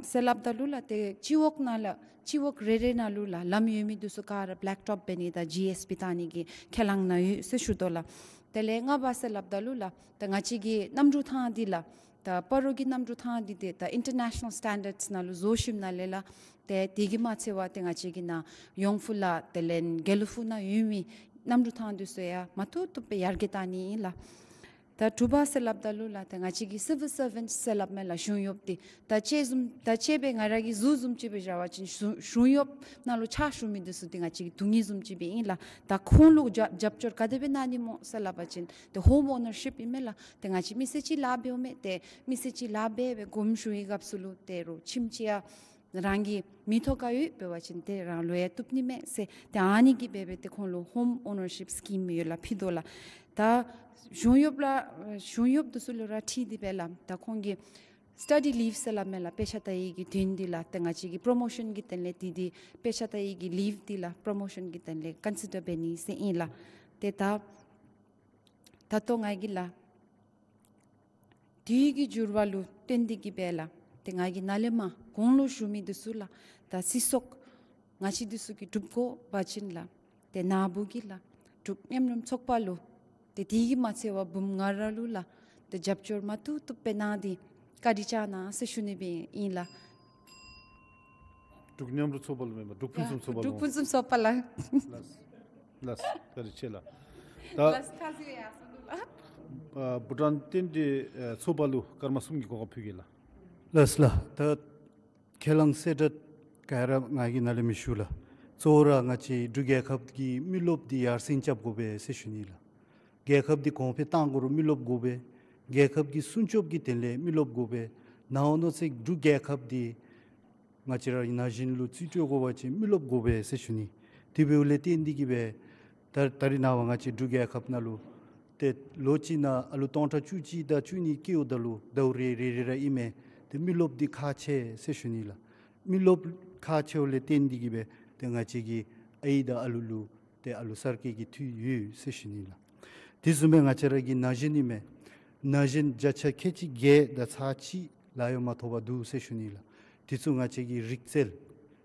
ཟེར་སླབ་ད་ལུ་ལགས་ཏེ་སྤྱི་འོག་ནང་ལགས་སྤྱི་འོག་རེ་རེ་ནང་ལུ་ལགས་ལམ་ཡོད་མི་འདི་ཚུ་ག་ར་བེ་ལེཀ་ཊོབ་འབད་ནི་ད་ཇི་ཨེསི་བི་བཏང་ནི་གི་ཁས་བླངས་ནང་ཡོད་ཟེར་ཞུ་དོ་ལགས། དེ་ལས་ལྔ་པ་ཟེར་སླབ་ད་ལུ་ལགས་ད་ང་བཅས་ཀྱི་གནམ་གྲུ་ཐང་འདི་ལགས་ད་སྤ་རོ་གི་གནམ་གྲུ་ཐང་འདི་ཏེ་ད་ཨིན་ཊར་ནེ་ཤ་ནཱལ་སི་ཊེན་ཌརཌསི་ནང་ལུ་བཟོ་ཞིནམ་ལས་ལགས་ཏེ་དེ་གིས་མ་ཚད་པར་ཏེ་ང་བཅས་ཀྱི་ནཱ་ཡོང་ཕུ་ལགས་དེ་ལས་དགེ་ལུ་ཕུ་ནང་ཡོད་མི་གནམ་གྲུ་ཐང་འདི་ཚུ་ཡང་མ་བཏུབ་བཏུབ་སྦེ་ཡར་རྒྱས་བཏང་ནི་ཨིན་ལགས། ད་དྲུག་པ་ཟེར་སླབ་ད་ལུ་ལགས་ཏེ་ང་བཅས་ཀྱི་སི་ཝིལ་སར་ཝེནཊ་ཟེར་སླབ་མས་ལགས། གཞུང་གཡོགཔ་འདི་ད་ཅི་བཟུམ་ད་ཅི་སྦེ་ང་ར་གི་གཟུགས་བཟུམ་ཅིག་སྦེ་བཞག་པ་ཅིན་གཞུང་གཞུང་གཡོགཔ་ནང་ལུ་ཕྱག་ཞུ་མི་འདི་ཚུ་འདི་ང་བཅས་ཀྱི་དོན་ཧིང་བཟུམ་ཅིག་སྦེ་ཨིན་ལགས། ད་ཁོང་ལུ་རྒྱབ་རྒྱབ་སྐྱོར་ག་དེ་སྦེ་གནང་ནི་སྨོ་ཟེར་སླབ་པ་ཅིན་ཏེ་ཧོམ་ཨོ་ནར་ཤིཔ་ཨིན་མས་ལགས། ཏེ་ང་བཅས་མི་སེར་ཅིག་ལཱ་འབདཝ་མས། ཏེ་མི་སེར་ཅིག་ལཱ་འབད་སྦེ་དགོངསམ་ཞུ་བའི་སྐབས་སུ་ལུ་ཏེ་རོགས་ཁྱིམ་ཅིག་ཡང་རང་གི་མི་ཐོབ་ག་ཡོད་འབད་བ་ཅིན་ཏེ་རང་ལུ་ཡང་བཏུབ་ནི་མས་ཟེར། ཏེ་ཨ་ནི་གིས་འབད་སྦེ་ཏེ་ཁོང་ལུ་ཧོམ་ཨོ་ནར་ཤིཔ་སི་ཀིམ་ཡོད་ལགས། ཕུལ་དོ་ལགས། ད་གཞུང་གཡོགཔ་ལགས་གཞུང་གཡོགཔ་འདི་ཚུ་ལུ་ར་འཁྲིལ་ཏེ་སྦེ་ལགས། ད་ཁོང་གི་སི་ཊ་ཌི་ལིབ་ཟེར་སླབ་མས་ལགས། དཔེ་ཆ་ལྟ་ནི་གི་དོན་འདི་ལགས། ཏེ་ང་བཅས་ཀྱི་པྲོ་མོ་ཤཱན་གྱི་དོན་ལས་འདི་འདི་དཔེ་ཆ་ལྟ་ནི་གི་ལིབ་འདི་ལགས། པྲོ་མོ་ཤཱན་གྱི་དོན་ལས་ཀོན་སི་ཌར་འབད་ནི་ཟེར་ཨིན་ལགས། ཏེ་ད་ད་ལྟོ་ང་གིས་ལགས་དུས་ཀྱི་འགྱུར་བ་ལུ་བརྟེན་ཏེ་གིས་སྦེ་ལགས་ཏེ་ང་གིས་ནཱ་ལས་མར་གོང་ལུ་ཞུ་མི་འདི་ཚུ་ལགས་ད་སྲིད་ཚོགས་ང་བཅས་འདི་ཚུ་གིས་སྒྲུབ་དགོ་པ་ཅིན་ལགས་ཏེ་ནཱ་བུ་གིས་ལགས་འབྲུག་མཉམ་རུབ་ཚོགས་པ་ལུ་ཏེ་དེ་གིས་མ་ཚད་པར་བུམོ་ང་ར་ལུ་ལགས་ཏེ་རྒྱབ་སྐྱོར་མ་བཏུབ་བཏུབ་སྦེ་གནང་སྟེ་བཀའ་དྲིན་བསྐྱང་གནང་ཟེར་ཞུ་ནི་སྦེ་ཨིན་ལགས། འབྲུག་མཉམ་རུབ་ཚོགས་པ་ལུ་མེན་པར་འབྲུག་ཕུན་སུམ་ཚོགས་པ་ལུ། འབྲུག་ཕུན་སུམ་ཚོགས་པ་ལགས། ལགས་ལགས། བཀའ་དྲིན་ཆེ་ལགས། ད་ལགས་ཁ་ཟེར་ཡ་སོང་ལགས། ཨ་བྷུ་ཊཱན་རྟེན་འབྲེལ་ཨ་ཚོགས་པ་ལུ་སྐར་མ་གསུམ་གྱི་གོ་སྐབས་ཕུལ་གེ་ལགས། ལགས་ལགས། ད་ཁས་བླངས་གསལ་བསྒྲགས་ག་ར་ང་གིས་ནཱ་ལས་མི་ཞུ་ལགས། གཙོ་བོ་ར་ང་བཅས་འབྲུག་རྒྱལ་ཁབ་ཀྱི་མི་རློབས་འདི་ཡར་སེང་རྐྱབ་དགོ་པས་ཟེར་ཞུ་ནི་ལགས། རྒྱལ་ཁབ་འདི་གོང་འཕེལ་གཏང་དགོ་རུང་མི་རློབས་དགོ་པས། རྒྱལ་ཁབ་ཀྱི་སྲུང་སྐྱོབ་ཀྱི་དོན་ལས་མི་རློབས་དགོ་པས། ནཱ་འོ་ནོ་ཚེ་འབྲུག་རྒྱལ་ཁབ་འདི་ང་བཅས་ར་ན་གཞོན་ལུ་རྩིས་སྤྲོད་དགོ་པ་ཅིན་མི་རློབས་དགོ་པས་ཟེར་ཞུ་ནི། དེ་འབདཝ་ལས་བརྟེན་ཏེ་གིས་སྦེ་ད་ད་རེས་ནངས་པ་ང་བཅས་འབྲུག་རྒྱལ་ཁབ་ནང་ལུ་ཏེ་ལོ་གཅིག་ནང་ཨ་ལུ་སྟོང་ཕྲག་བཅུ་གཅིག་དང་བཅུ་གཉིས་སྐྱེཝ་ད་ལུ་ཟླཝ་རེ་རེ་རེ་ར་ཨིན་མས། ཏེ་མི་རློབས་འདི་ཁག་ཆེ་ཟེར་ཞུ་ནི་ལགས། མི་རློབས་ཁག་ཆེཝ་ལས་བརྟེན་ཏེ་གིས་སྦེ་ཏེ་ང་བཅས་ཀྱི་ཨའི་དང་ཨ་ལུ་ལུ་ཏེ་ཨ་ལུ་གསར་སྐྱེས་ཀྱི་འཐུས་ཡོད་ཟེར་ཞུ་ནི་ལགས། དེ་བཟུམ་སྦེ་ང་བཅས་ར་གི་ན་གཞོན་ཨིན་མས། ན་གཞོན་བརྒྱ་ཆ་ཁལ་གཅིག་བརྒྱད་དང་ཚག་གཅིག་ལཱ་གཡོག་མ་ཐོབ་པར་འདུག་ཟེར་ཞུ་ནི་ལགས། དེ་ཚུ་ང་བཅས་ཀྱིས་རིག་རྩལ་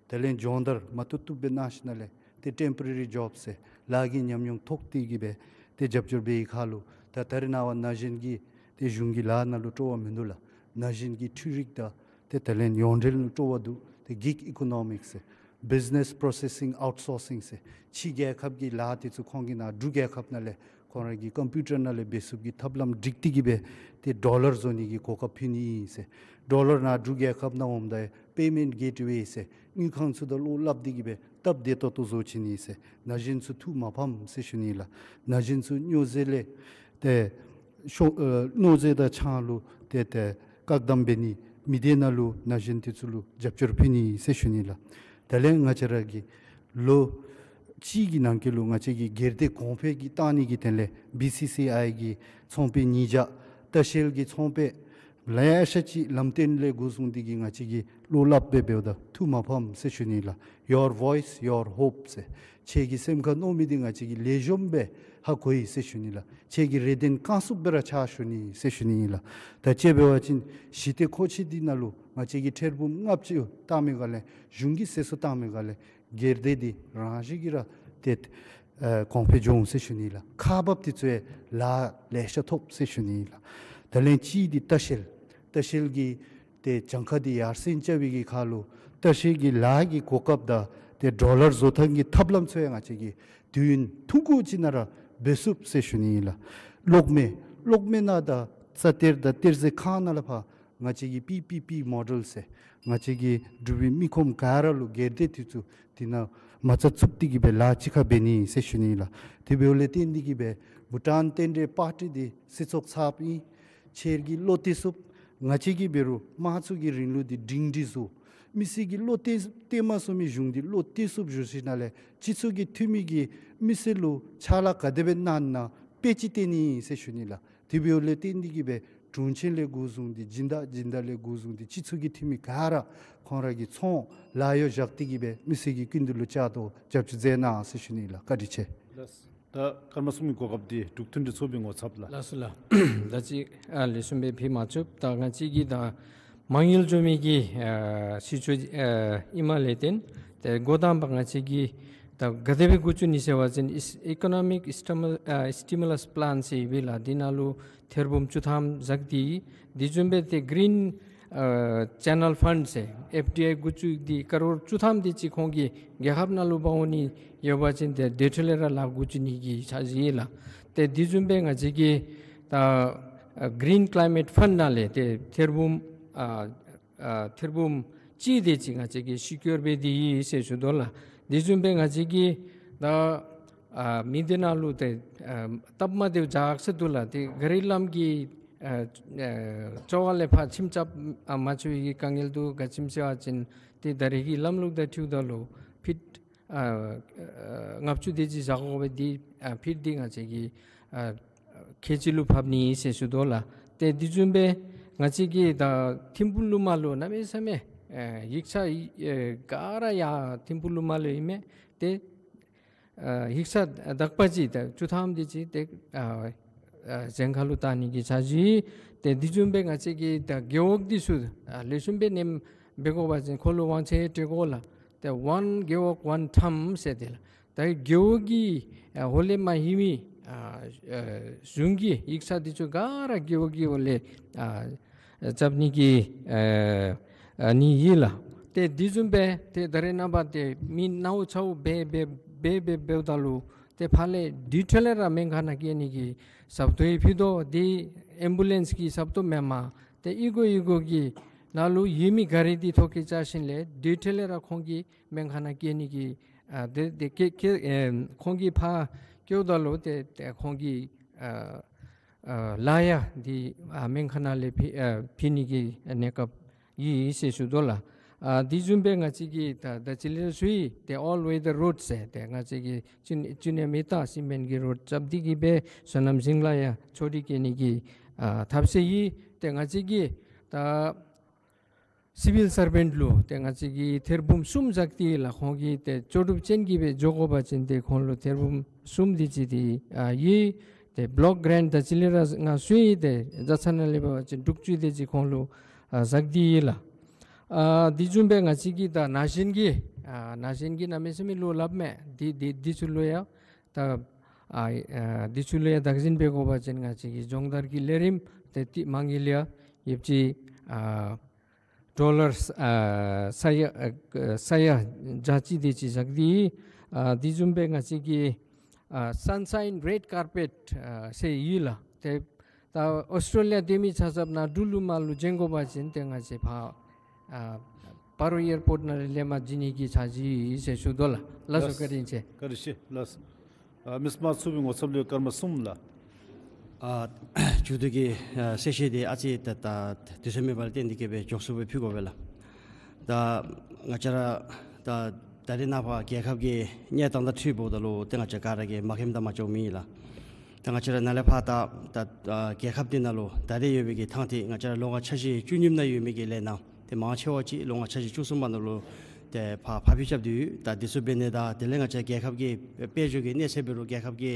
དེ་ལས་སྦྱོང་བརྡར་མ་བཏུབ་བཏུབ་སྦེ་གནང་ཞིནམ་ལས་ཏེ་ཊེམ་པོ་ར་རི་ཇོབ་ཟེར་ལཱ་གི་ཉམས་མྱོང་ཐོབ་སྟེ་གིས་སྦེ་ཏེ་རྒྱབ་སྐྱོར་འབད་བའི་ཁར་ལུ་ད་ད་རེས་ནངས་པ་ན་གཞོན་གྱིས་ཏེ་གཞུང་གི་ལཱ་ནང་ལུ་སྤྲོ་བ་མིན་འདུག་ལགས། ན་གཞོན་གྱི་འཕྲུལ་རིག་དང་ཏེ་དེ་ལས་ཡོངས་འབྲེལ་ལུ་སྤྲོ་བ་འདུག། ཏེ་གིག་ཨི་ཀོ་ནོ་མིཀ་ཟེར་བིཛ་ནེས་པྲོ་སེ་སིང་ཨའུཊ་སོར་སིང་ཟེར་ཕྱི་རྒྱལ་ཁབ་ཀྱི་ལཱ་དེ་ཚུ་ཁོང་གིས་ནཱ་འབྲུག་རྒྱལ་ཁབ་ནང་ལས་ཁོང་ར་གི་ཀམ་པིའུ་ཊར་ནང་ལས་འབད་ཚུགསཔ་ཀྱི་ཐབས་ལམ་སྒྲིག་སྟེ་གིས་སྦེ་ཏེ་ཌོ་ལར་བཟོ་ནི་གི་གོ་སྐབས་ཕུལ་ནི་ཨིན་ཟེར། ཌོ་ལར་ནཱ་འབྲུག་རྒྱལ་ཁབ་ནང་འོངམ་ད་པེ་མེནཊ་གེཊ་ཝེ་ཟེར་དངུལ་ཁང་ཚུ་དང་བློ་སླབ་སྟེ་གིས་སྦེ་སྟབས་བདེ་ཏོག་ཏོ་བཟོ་བཅུག་ནི་ཟེར། ན་གཞོན་ཚུ་ཐུགས་མ་ཕམ་ཟེར་ཞུ་ནི་ལགས། ན་གཞོན་ཚུ་སྨྱོ་རྫས་ལས་ཏེ་ཤོ་ཨ་སྨྱོ་རྫས་དང་ཆང་ལུ་ཏེ་ཏེ་བཀག་སྡོམ་འབད་ནི་མི་སྡེ་ནང་ལུ་ན་གཞོན་དེ་ཚུ་ལུ་རྒྱབ་སྐྱོར་ཕུལ་ནི་ཟེར་ཞུ་ནི་ལགས། དེ་ལས་ང་བཅས་ར་གི་ལོ་གཅིག་གི་ནང་འཁོད་ལུ་ང་བཅས་ཀྱི་སྒེར་སྡེ་གོང་འཕེལ་གྱི་བཏང་ནི་གི་དོན་ལས་བི་སི་སི་ཨའི་གི་ཚོང་པའི་ཉིས་བརྒྱ་ལྟ་བཤལ་གྱི་ཚོང་པའི་ལེ་ཤ་ཅིག་ལམ་སྟོན་ལས་འགོ་བཟུང་སྟེ་གིས་ང་བཅས་ཀྱིས་བློ་སླབ་སྦེ་འབདཝ་ད་ཐུགས་མ་ཕམ་ཟེར་ཞུ་ནི་ལགས། Your voice, your hope ཟེར། ཁྱེད་ཀྱི་སེམས་ཁར་མནོ་མི་འདི་ང་བཅས་ཀྱིས་ལེགས་ཤོམ་སྦེ་ཧ་གོ་ཡི་ཟེར་ཞུ་ནི་ལགས། ཁྱེད་ཀྱི་རེ་འདུན་བསྐང་ཚུགསཔ་སྦེ་ར་ཕྱག་ཞུ་ནི་ཟེར་ཞུ་ནི་ཨིན་ལགས། ད་དཔྱེ་འབད་བ་ཅིན་ཞི་བདེ་མཁོ་ཆས་འདི་ནང་ལུ་ང་བཅས་ཀྱིས་ཁྲལ་འབུམ་ལྔ་བཅུ་བཏང་མི་ག་ལས་གཞུང་གིས་ཟད་གསོ་བཏང་མི་ག་ལས་སྒེར་སྡེ་འདི་རང་བཞིན་གྱིས་ར་ཏེ་ཨ་གོང་འཕེལ་འགྱོ་འོང་ཟེར་ཞུ་ནི་ལགས། ཁག་འབགཔ་དེ་ཚུ་ཡང་ལཱ་ལེ་ཤ་ཐོབ་ཟེར་ཞུ་ནི་ལགས། དེ་ལས་གཅིག་འདི་ལྟ་བཤལ་ལྟ་བཤལ་གྱི་ཏེ་གྱངས་ཁ་འདི་ཡར་སེང་རྐྱབ་པའི་གི་ཁར་ལུ་ལྟ་བཤལ་གྱི་ལཱ་གི་གོ་སྐབས་དང་ཏེ་ཌོ་ལར་བཟོ་ཐངས་ཀྱི་ཐབས་ལམ་ཚུ་ཡང་ང་བཅས་ཀྱིས་དུས་ཡུན་ཐུང་ཀུ་ཅིག་ནང་ར་འབད་ཚུགས་ཟེར་ཞུ་ནི་ཨིན་ལགས། གློག་མེ་གློག་མེ་ནང་དང་རྩ་གཏེར་དང་གཏེར་རྫས་ཁང་ནང་ལས་ཕར་ང་བཅས་ཀྱིས་པི་པི་པི་མོ་ཌེལ་ཟེར་ང་བཅས་ཀྱི་འབྲུག་པའི་མི་ཁོམ་ག་ར་ལུ་སྒེར་སྡེ་དེ་ཚུ་དེ་ནང་མ་རྩ་བཙུགས་ཏེ་གིས་སྦེ་ལཱ་གཅིག་ཁར་འབད་ནི་ཟེར་ཞུ་ནི་ཨིན་ལགས། དེ་འབདཝ་ལས་བརྟེན་ཏེ་གིས་སྦེ་བྷུ་ཊཱན་རྟེན་འབྲེལ་པར་ཊི་འདི་སྲིད་ཚོགས་ཚརཝ་ཨིན། ཁྱེད་ཀྱིས་བློ་གཏད་ཚུགས། ང་བཅས་ཀྱིས་འབད་རུང་དམངས་གཙོ་གི་རིང་ལུགས་འདི་སྒྲིང་སྒྲི་བཟོ། མི་སེར་གྱིས་བློ་གཏད་གཏད་མ་ཚུགས་མི་གཞུང་འདི་བློ་གཏད་ཚུགསཔ་བཟོ་ཞིནམ་ལས་སྤྱི་ཚོགས་ཀྱི་འཐུས་མི་གིས་མི་སེར་ལུ་ཕྱག་ལཱ་ག་དེ་སྦེ་གནང་ན་དཔེ་ཅིག་སྟོན་ནི་ཟེར་ཞུ་ནི་ལགས། དེ་འབདཝ་ལས་བརྟེན་ཏེ་གིས་སྦེ་དྲུང་ཆེན་ལས་འགོ་བཟུང་སྟེ་སྦྱིན་བདག་སྦྱིན་བདག་ལས་འགོ་བཟུང་སྟེ་སྤྱི་ཚོགས་ཀྱི་འཐུས་མི་ག་ར་ཁོང་ར་གི་ཚོང་ལཱ་གཡོག་བཞག་སྟེ་གིས་སྦེ་མི་སེར་གྱི་སྐུ་མདུན་ལུ་བཅར་དོ་རྒྱབ་སྐྱོར་མཛད་གནང་ཟེར་ཞུ་ནི་ལགས། བཀའ་དྲིན་ཆེ། ལགས། ད་སྐར་མ་གསུམ་གྱི་གོ་སྐབས་འདི་འབྲུག་མཐུན་སྒྲིལ་ཚོགས་པའི་ངོ་ཚབ་ལགས། ལགས་སོ་ལགས། ད་ཅི་ཨ་ལེགས་ཤོམ་སྦེ་ཕུལ་མ་བཅུགཔ་ད་ང་བཅས་ཀྱིས་ད་མ་དངུལ་འགྱོ་མི་གི་ཨ་སྲིད་བྱུས་ཨ་ཨིནམ་ལས་བརྟེན་ཏེ་འགོ་དང་པ་ང་བཅས་ཀྱིས་ད་ག་དེ་སྦེ་འགོ་བཙུགས་ནི་ཟེར་བ་ཅིན་ཨིས་ཨི་ཀོ་ནོ་མིཀ་སི་ཊི་མུ་ཨ་སི་ཊི་མུ་ལས་པི་ལཱན་ཟེར་ཨིན་པས་ལགས། འདི་ནང་ལུ་ཐེར་འབུམ་བཅུ་ཐམ་བཞག་སྟེ་དེ་བཟུམ་སྦེ་ཏེ་གི་རིན་ཨ་ཆེ་ནཱལ་ཕཱནཌ་ཟེར་ཨེཕ་ཌི་ཨའི་འགོ་བཙུགས་ཏེ་ཀ་རོར་བཅུ་ཐམ་དེ་ཅིག་ཁོང་གིས་རྒྱལ་ཁབ་ནང་ལུ་འབག་འོང་ནི་ཡོད་པ་ཅིན་ཏེ་དེ་འཕྲོ་ལས་ར་ལཱ་འགོ་བཙུགས་ནི་གི་འཆར་གཞི་ཡོད་ལགས། ཏེ་དེ་བཟུམ་སྦེ་ང་བཅས་ཀྱིས་ ད་ཨ་Green Climate Fund ནང་ལས་ཏེ་ཐེར་འབུམ་ཨ་ཨ་ཐེར་འབུམ་གཅིག་དེ་ཅིག་ང་བཅས་ཀྱིས་ཤི་ཀོར་འབད་དེ་ཡོད་ཟེར་ཞུ་དོ་ལགས། དེ་བཟུམ་སྦེ་ང་བཅས་ཀྱིས་ད་ཨ་མི་སྡེ་ནང་ལུ་ཏེ་ཨ་སྟབས་མ་བདེཝ་ཇ་ཁ་ཟེར་འདུག་ལགས། ཏེ་ག་རི་ལམ་གྱི་ཨ་ཨ་ཅོག་ཁ་ལས་ཕར་ཁྱིམ་རྐྱབ་ཨ་མ་ཚུགས་པའི་དཀའ་ངལ་འདུག། ག་ཅི་སྨོ་ཟེར་བ་ཅིན་ཏེ་ད་རེས་ཀྱི་ལམ་ལུགས་དང་འཁྲིལཝ་ད་ལུ་ཕིཊ་ཨ་ཨ་ལྔ་བཅུ་དེ་ཅིག་བཞག་དགོ་པས། དེ་ཨ་ཕིཊ་དེ་ང་བཅས་ཀྱིས་ཨ་ཁལ་གཅིག་ལུ་ཕབ་ནི་ཨིན་ཟེར་ཞུ་དོ་ལགས། ཏེ་དེ་བཟུམ་སྦེ་ང་བཅས་ཀྱིས་ད་ཐིམ་ཕུག་ལུ་མར་ལུ་གནམ་མེད་ས་མེད་ཨེ་ཡིག་ཚང་ཨེ་ག་ར་ཡར་ཐིམ་ཕུག་ལུ་མར་ལུ་ཨིན་མས། ཏེ་ཨ་ཡིག་ཚང་དག་པ་ཅིག་ད་བཅུ་ཐམ་དེ་ཅིག་ཏེ་ཨ་ཨ་གཞན་ཁ་ལུ་བཏང་ནི་གི་འཆར་གཞི། ཏེ་དེ་བཟུམ་སྦེ་ང་བཅས་ཀྱིས་ད་རྒེད་འོག་འདི་ཚུ་ཨ་ལེགས་ཤོམ་སྦེ་གནསམ་འབད་དགོ་པ་ཅིན་ཁོང་ལུ་དབང་ཆ་སྤྲོད་དགོ་ལགས། ཏེ་ཝན་རྒེད་འོག་ཝན་ཐམ་ཟེར་དེ་ལགས། ད་རྒེད་འོག་གི་ཨ་ཧོ་ལས་མར་ཡོད་མི་ཨ་ཨ་གཞུང་གི་ཡིག་ཚང་འདི་ཚུ་ག་ར་རྒེད་འོག་གི་ཧོ་ལས་ཨ་རྐྱབ་ནི་གི་ཨ་ཨ་ནི་ཨིན་ལགས། ཏེ་དེ་བཟུམ་སྦེ་ཏེ་ད་རེས་ནངས་པ་ཏེ་མི་ནཝ་ཚཝ་འབད་འབད་འབད་འབད་འབདཝ་ད་ལུ་ཏེ་ཕར་ལས་དེ་འཕྲོ་ལས་ར་སྨན་ཁང་ནང་བསྐྱལ་ནི་གི་ཟབ་ཏོག་ཡང་ཕུལ་དོ། ཏེ་ཨེམ་བུ་ལེནསི་གི་ཟབ་ཏོག་མེན་པར་ཏེ་གཡུས་སྒོ་གཡུས་སྒོ་གི་ནང་ལུ་ཡོད་མི་ག་རི་འདི་ཐོ་བཀོད་རྐྱབ་ཞིནམ་ལས་དེ་འཕྲོ་ལས་ར་ཁོང་གིས་སྨན་ཁང་ནང་བསྐྱལ་ནི་གི་ཨ་ཏེ་ཏེ་བསྐྱལ་བསྐྱལ་ཨེ་ཁོང་གིས་ཕར་བསྐྱལཝ་ད་ལུ་ཏེ་ཏེ་ཁོང་གིས་ཨ་ཨ་ལཱ་ཡང་འདི་ཨ་སྨན་ཁང་ནང་ལས་ཕུལ་ཨ་ཕུལ་ནི་གི་གནས་སྐབས་ཡོད་ཟེར་ཞུ་དོ་ལགས། ཨ་དེ་བཟུམ་སྦེ་ང་བཅས་ཀྱིས་ད་ད་ཅི་ལས་ཞུ་ཡི་ཏེ་ཨོལ་ཝེ་དར་རོཌ་ཟེར་ཏེ་ང་བཅས་ཀྱིས་ཅུན་ཅུན་ཡ་མེ་ཏ་སི་མེནཊ་གི་རོཌ་རྐྱབ་སྟེ་གིས་སྦེ་སོ་ནམ་ཞིང་ལཱ་ཡང་ཕྱོགས་སྒྲིག་བཀལ་ནི་གི་ཨ་ཐབས་ཤེས་ཡོད། ཏེ་ང་བཅས་ཀྱིས་ད་སི་བིལ་སར་བེནཊ་ལུ་ཏེ་ང་བཅས་ཀྱིས་ཐེར་འབུམ་གསུམ་བཞག་སྟེ་ལགས། ཁོང་གིས་ཏེ་ལྕོགས་གྲུབ་ཅན་གྱིས་སྦེ་འགྱོ་དགོ་པ་ཅིན་ཏེ་ཁོང་ལུ་ཐེར་འབུམ་གསུམ་དེ་ཅིག་ཏེ་ཨ་ཡོད། ཏེ་བློག་གྲེནཊ་ད་ཅི་ལས་ར་ང་ཞུ་ཡི། ཏེ་བཟའ་ཚང་ནང་ལས་འབད་བ་ཅིན་དྲུག་ཅུ་དེ་ཅིག་ཁོང་ལུ་ཨ་བཞག་སྟེ་ཡོད་ལགས། ཨ་དེ་བཟུམ་སྦེ་ང་བཅས་ཀྱིས་ད་ན་གཞོན་གྱི་ཨ་ན་གཞོན་གྱི་གནམ་མེད་ས་མེད་ལུ་སླབ་མས། དེ་དེ་དེ་ཚུ་ལུ་ཡང་ད་ཨ་ཨ་དེ་ཚུ་ལུ་ཡང་བདག་འཛིན་འབད་དགོ་པ་ཅིན་ང་བཅས་ཀྱི་སྦྱོང་བརྡར་གྱི་ལས་རིམ་ཏེ་ཏེ་མ་དངུལ་ཡང་ཡོདཔ་ཅིག་ཨ་ཌོ་ལར་ཨ་ས་ཡ་ཨ་ས་ཡ་བརྒྱ་ཅིག་དེ་ཅིག་བཞག་སྟེ་ཨ་དེ་བཟུམ་སྦེ་ང་བཅས་ཀྱིས་ཨ་Sunshine Red Carpet ཨ་ཟེར་ཡོད་ལགས། ཏེ་ད་ཨོསི་ཊྲེ་ལི་ཡ་སྡོད་མི་ཆ་ཁྱབ་ནཱ་འབྲུག་ལུ་མར་ལུ་བྱོན་དགོ་པ་ཅིན་ཏེ་ང་བཅས་ཕར་ཨ་སྤ་རོ་ཨེར་པོརཊ་ནང་ལས་མར་བྱོན་ནི་གི་འཆར་གཞི་ཡོད་ཟེར་ཞུ་དོ་ལགས། ལགས་སོ། ལགས། བཀའ་དྲིན་ཆེ། བཀའ་དྲིན་ཆེ། ལགས། ཨ་མི་དམར་ཚུ་གི་ངོ་ཚབ་ལས་སྐར་མ་གསུམ་ལགས། ཨ་མཇུག་བསྡུ་གི་ཨ་གསལ་བཤད་འདི་ཨ་ཙི་ད་ད་དུས་ཚོད་མེད་པ་ལས་བརྟེན་ཏེ་གིས་སྦེ་མགྱོགས་སུ་སྦེ་ཕུལ་དགོ་པས་ལགས། ད་ང་བཅས་ར་ད་ད་རེས་ནངས་པ་རྒྱལ་ཁབ་ཀྱི་གནས་སྟངས་དང་འཁྲིལཝ་ད་ལུ་ཏེ་ང་བཅས་ག་ར་གིས་མ་མཁྱེནམ་དང་མ་འགྱོཝ་མེད་ལགས། ད་ང་བཅས་ར་ནཱ་ལས་ཕར་ད་ད་ཨ་རྒྱལ་ཁབ་འདི་ནང་ལུ་ད་རེས་ཡོད་པའི་གི་ཐང་ཐིག་ང་བཅས་ར་ལོ་ལྔ་འཆར་གཞི་བཅུ་གཉིས་ནང་ཡོད་མི་གི་ལས་སྣ་ཏེ་མང་ཆེ་བ་ཅིག་ལོ་ལྔ་འཆར་གཞི་བཅུ་གསུམ་པ་ནང་ལུ་ཏེ་ཕར་ཕར་འགྱངས་རྐྱབ་སྟེ་ཡོད། ད་འདི་ཚུ་འབད་ནི་དང་དེ་ལས་ང་བཅས་རྒྱལ་ཁབ་ཀྱི་དཔལ་འབྱོར་གྱི་གནས་ཚད་འབད་རུང་རྒྱལ་ཁབ་ཀྱི་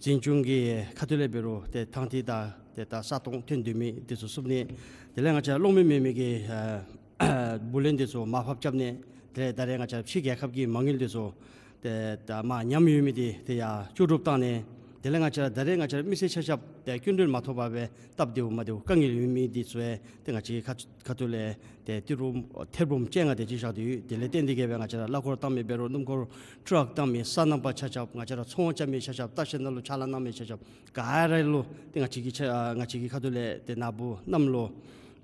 འཛིན་སྐྱོང་གི་ཁ་ཐུག་ལས་འབད་རུང་ཏེ་ཐང་ཐིག་དང་ཏེ་ད་ས་སྟོང་ཐོན་སྡོད་མི་འདི་ཚུ་བསུབ་ནི། དེ་ལས་ང་བཅས་གློག་མེ་མེད་མི་གི་ཨ་བུ་ལོན་འདི་ཚུ་མར་ཕབ་རྐྱབ་ནི། དེ་ལས་ད་རེས་ང་བཅས་ཕྱི་རྒྱལ་ཁབ་ཀྱི་མ་དངུལ་འདི་ཚུ་ཏེ་ད་མར་ཉམས་ཡོད་མི་འདི་ཏེ་ཡར་ལྕོགས་གྲུབ་བཏང་ནི། དེ་ལས་ང་བཅས་ད་རེས་ང་བཅས་མི་སེར་ཆ་ཁྱབ་ཏེ་སྐྱིན་འགྲུལ་མ་ཐོབ་པར་སྦེ་སྟབས་བདེཝ་མ་བདེཝ་དཀའ་ངལ་ཡོད་མི་འདི་ཚུ་ཡང་ཏེ་ང་བཅས་ཁ་ཁ་ཐུག་ལས་ཏེ་ཏི་རུ་ཐེར་འབུམ་བཅོ་ལྔ་དེ་ཅིག་བཞག་སྟེ་ཡོད། དེ་ལས་བརྟེན་ཏེ་གིས་སྦེ་ང་བཅས་ར་གླ་འཁོར་བཏང་མི་འབད་རུང་སྣུམ་འཁོར་ཊཱཀ་བཏང་མི་སོ་ནམ་པ་ཆ་ཁྱབ་ང་བཅས་ར་ཚོང་རྐྱབ་མི་ཆ་ཁྱབ་བརྟག་ཞིབ་ནང་ལུ་ཕྱག་ལཱ་གནང་མི་ཆ་ཁྱབ་ག་ར་ལུ་ཏེ་ང་བཅས་ཀྱི་ཆ་ང་བཅས་ཀྱི་ཁ་ཐུག་ལས་ཏེ་ནཱ་བུ་གནམ་ལོ་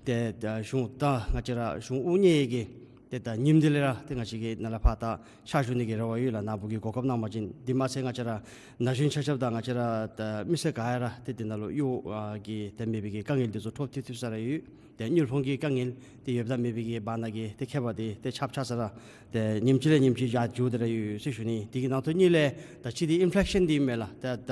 ཏེ་ད་གཞུང་ད་ང་བཅས་ར་གཞུང་དབུ་བརྙེས་ཀྱི་ཏེ་ད་ཉིནམ་འདི་ལས་ར་ཏེ་ང་བཅས་ཀྱིས་ནཱ་ལས་ཕར་ད་ཕྱག་ཞུ་ནི་གི་རེ་བ་ཡོད་ལགས། ནཱ་བུ་གིས་གོ་སྐབས་གནང་པ་ཅིན། དེ་མ་ཚད་ང་བཅས་ར་ན་གཞོན་ཆ་ཁྱབ་དང་ང་བཅས་ར་ད་མི་སེར་ག་ར་ཏེ་འདི་ནང་ལུ་གཡོག་ཨ་གི་ཏེ་མེད་པའི་གི་དཀའ་ངལ་འདི་ཚུ་ཐོབ་ཐིག་ཐིགཔ་ས་ར་ཡོད། ཏེ་དངུལ་ཕོན་གྱི་དཀའ་ངལ་ཏེ་ཡོདཔ་དང་མེད་པའི་གི་བར་ན་གི་ཏེ་ཁྱད་པར་འདི་ཏེ་ཆགས་ཆགས་ས་ར་ཏེ་ཉིནམ་གཅིག་ལས་ཉིནམ་གཅིག་ཡར་འགྱོ་སྟེ་ར་ཡོད་ཟེར་ཞུ་ནི། དེ་གི་ནང་དོན་གཉིས་ལས་ད་གཅིག་འདི་ཨིན་ཕི་ལེག་ཤཱན་འདི་མས་ལགས། ད་ད་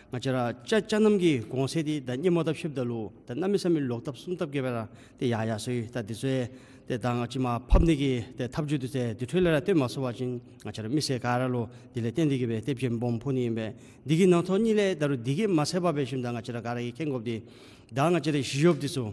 ང་བཅས་ར་ཅ་ཅ་རྣམ་གྱི་གོང་ཚད་འདི་ད་སྔོན་མ་དང་ཕྱདཔ་ད་ལུ་ད་གནམ་མེད་ས་མེད་ལོག་ལྟབ་གསུམ་ལྟབ་གིས་སྦེ་ར་ཏེ་ཡར་ཡར་སོང་ཡི། ད་འདི་ཚུ་ཡང་ཏེ་ད་ང་བཅས་མར་ཕབ་ནི་གི་ཏེ་ཐབས་བྱུས་འདི་ཚུ་དེ་འཕྲོ་ལས་ར་སྟོན་མ་ཚུགས་པ་ཅིན་ང་བཅས་ར་མི་སེར་ག་ར་ལུ་དེ་ལས་བརྟེན་ཏེ་གིས་སྦེ་ཏེ་བྱེམ་སྦོམ་ཕོག་ནི་ཨིན་པས། དེ་གི་ནང་དོན་གཉིས་ལས་ད་རུང་དེ་གིས་མ་ཚད་པར་སྦེ་ཞིནམ་ད་ང་བཅས་ར་ག་ར་གིས་མཁྱེན་དགོཔ་འདི་ད་ང་བཅས་ར་ཞི་གཡོགཔ་འདི་ཚུ་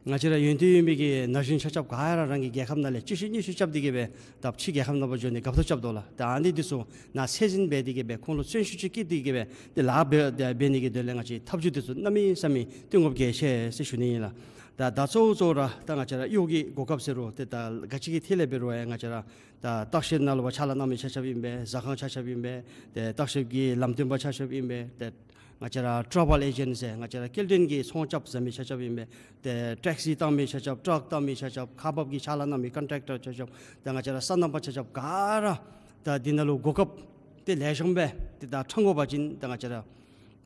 ང་བཅས་ར་ཡོན་ཏན་ཡོད་མི་གི་ན་གཞོན་ཆ་ཁྱབ་ག་ར་རང་གི་རྒྱལ་ཁབ་ནང་ལས་གཅིག་ཤུལ་གཉིས་ཤུལ་རྐྱབ་སྟེ་གིས་སྦེ་ད་ཕྱི་རྒྱལ་ཁབ་ནང་འབད་འགྱོ་ནི་ག་ཏེ་རྐྱབ་དོ་ལགས། ད་ཨ་ནི་འདི་ཚུ་ནཱ་ཚད་འཛིན་འབད་དེ་གིས་སྦེ་ཁོང་ལུ་བརྩོན་ཤུགས་ཅིག་བསྐྱེད་དེ་གིས་སྦེ་ཏེ་ལཱ་འབད་འབད་ནི་གི་དོན་ལས་ང་བཅས་ཐབས་བྱུས་འདི་ཚུ་གནམ་མེད་ས་མེད་སྟོན་དགོཔ་གལ་ཆེ་ཟེར་ཞུ་ནི་ཨིན་ལགས། ད་ད་གཙོ་བོ་གཙོ་བོ་ར་ད་ང་བཅས་ར་གཡོག་གི་གོ་སྐབས་ཟེར་རུང་ཏེ་ད་ག་ཅི་གི་ཐད་ལས་འབད་རུང་ཡང་ང་བཅས་ར་ད་བརྟག་ཞིབ་ནང་ལུ་ཕར་ཕྱག་ལཱ་གནང་མི་ཆ་ཁྱབ་ཨིན་པས། ཟ་ཁང་ཆ་ཁྱབ་ཨིན་པས། ཏེ་བརྟག་ཞིབ་ཀྱི་ལམ་སྟོན་པ་ཆ་ཁྱབ་ཨིན་པས། ཏེ་ ང་བཅས་ར་ཊ་རེ་ཝེལ་ཨེ་ཇེནཊ་ཟེར་ང་བཅས་ར་སྐྱེལ་འདྲེན་གྱི་ཚོང་རྐྱབ་ཟ་མི་ཆ་ཁྱབ་ཨིན་པས། ཏེ་ཊེག་སི་བཏང་མི་ཆ་ཁྱབ་ཊརཀ་བཏང་མི་ཆ་ཁྱབ་ཁག་འབག་གི་ཕྱག་ལཱ་གནང་མི་ཀོན་ཊེག་ཊར་ཆ་ཁྱབ་ཏེ་ང་བཅས་ར་སོ་ནམ་པ་ཆ་ཁྱབ་ག་ར་ད་འདི་ནང་ལུ་གོ་སྐབས་ཏེ་ལེགས་ཤོམ་སྦེ་ཏེ་ད་ཕྲང་དགོ་པ་ཅིན་ཏེ་ང་བཅས་ར་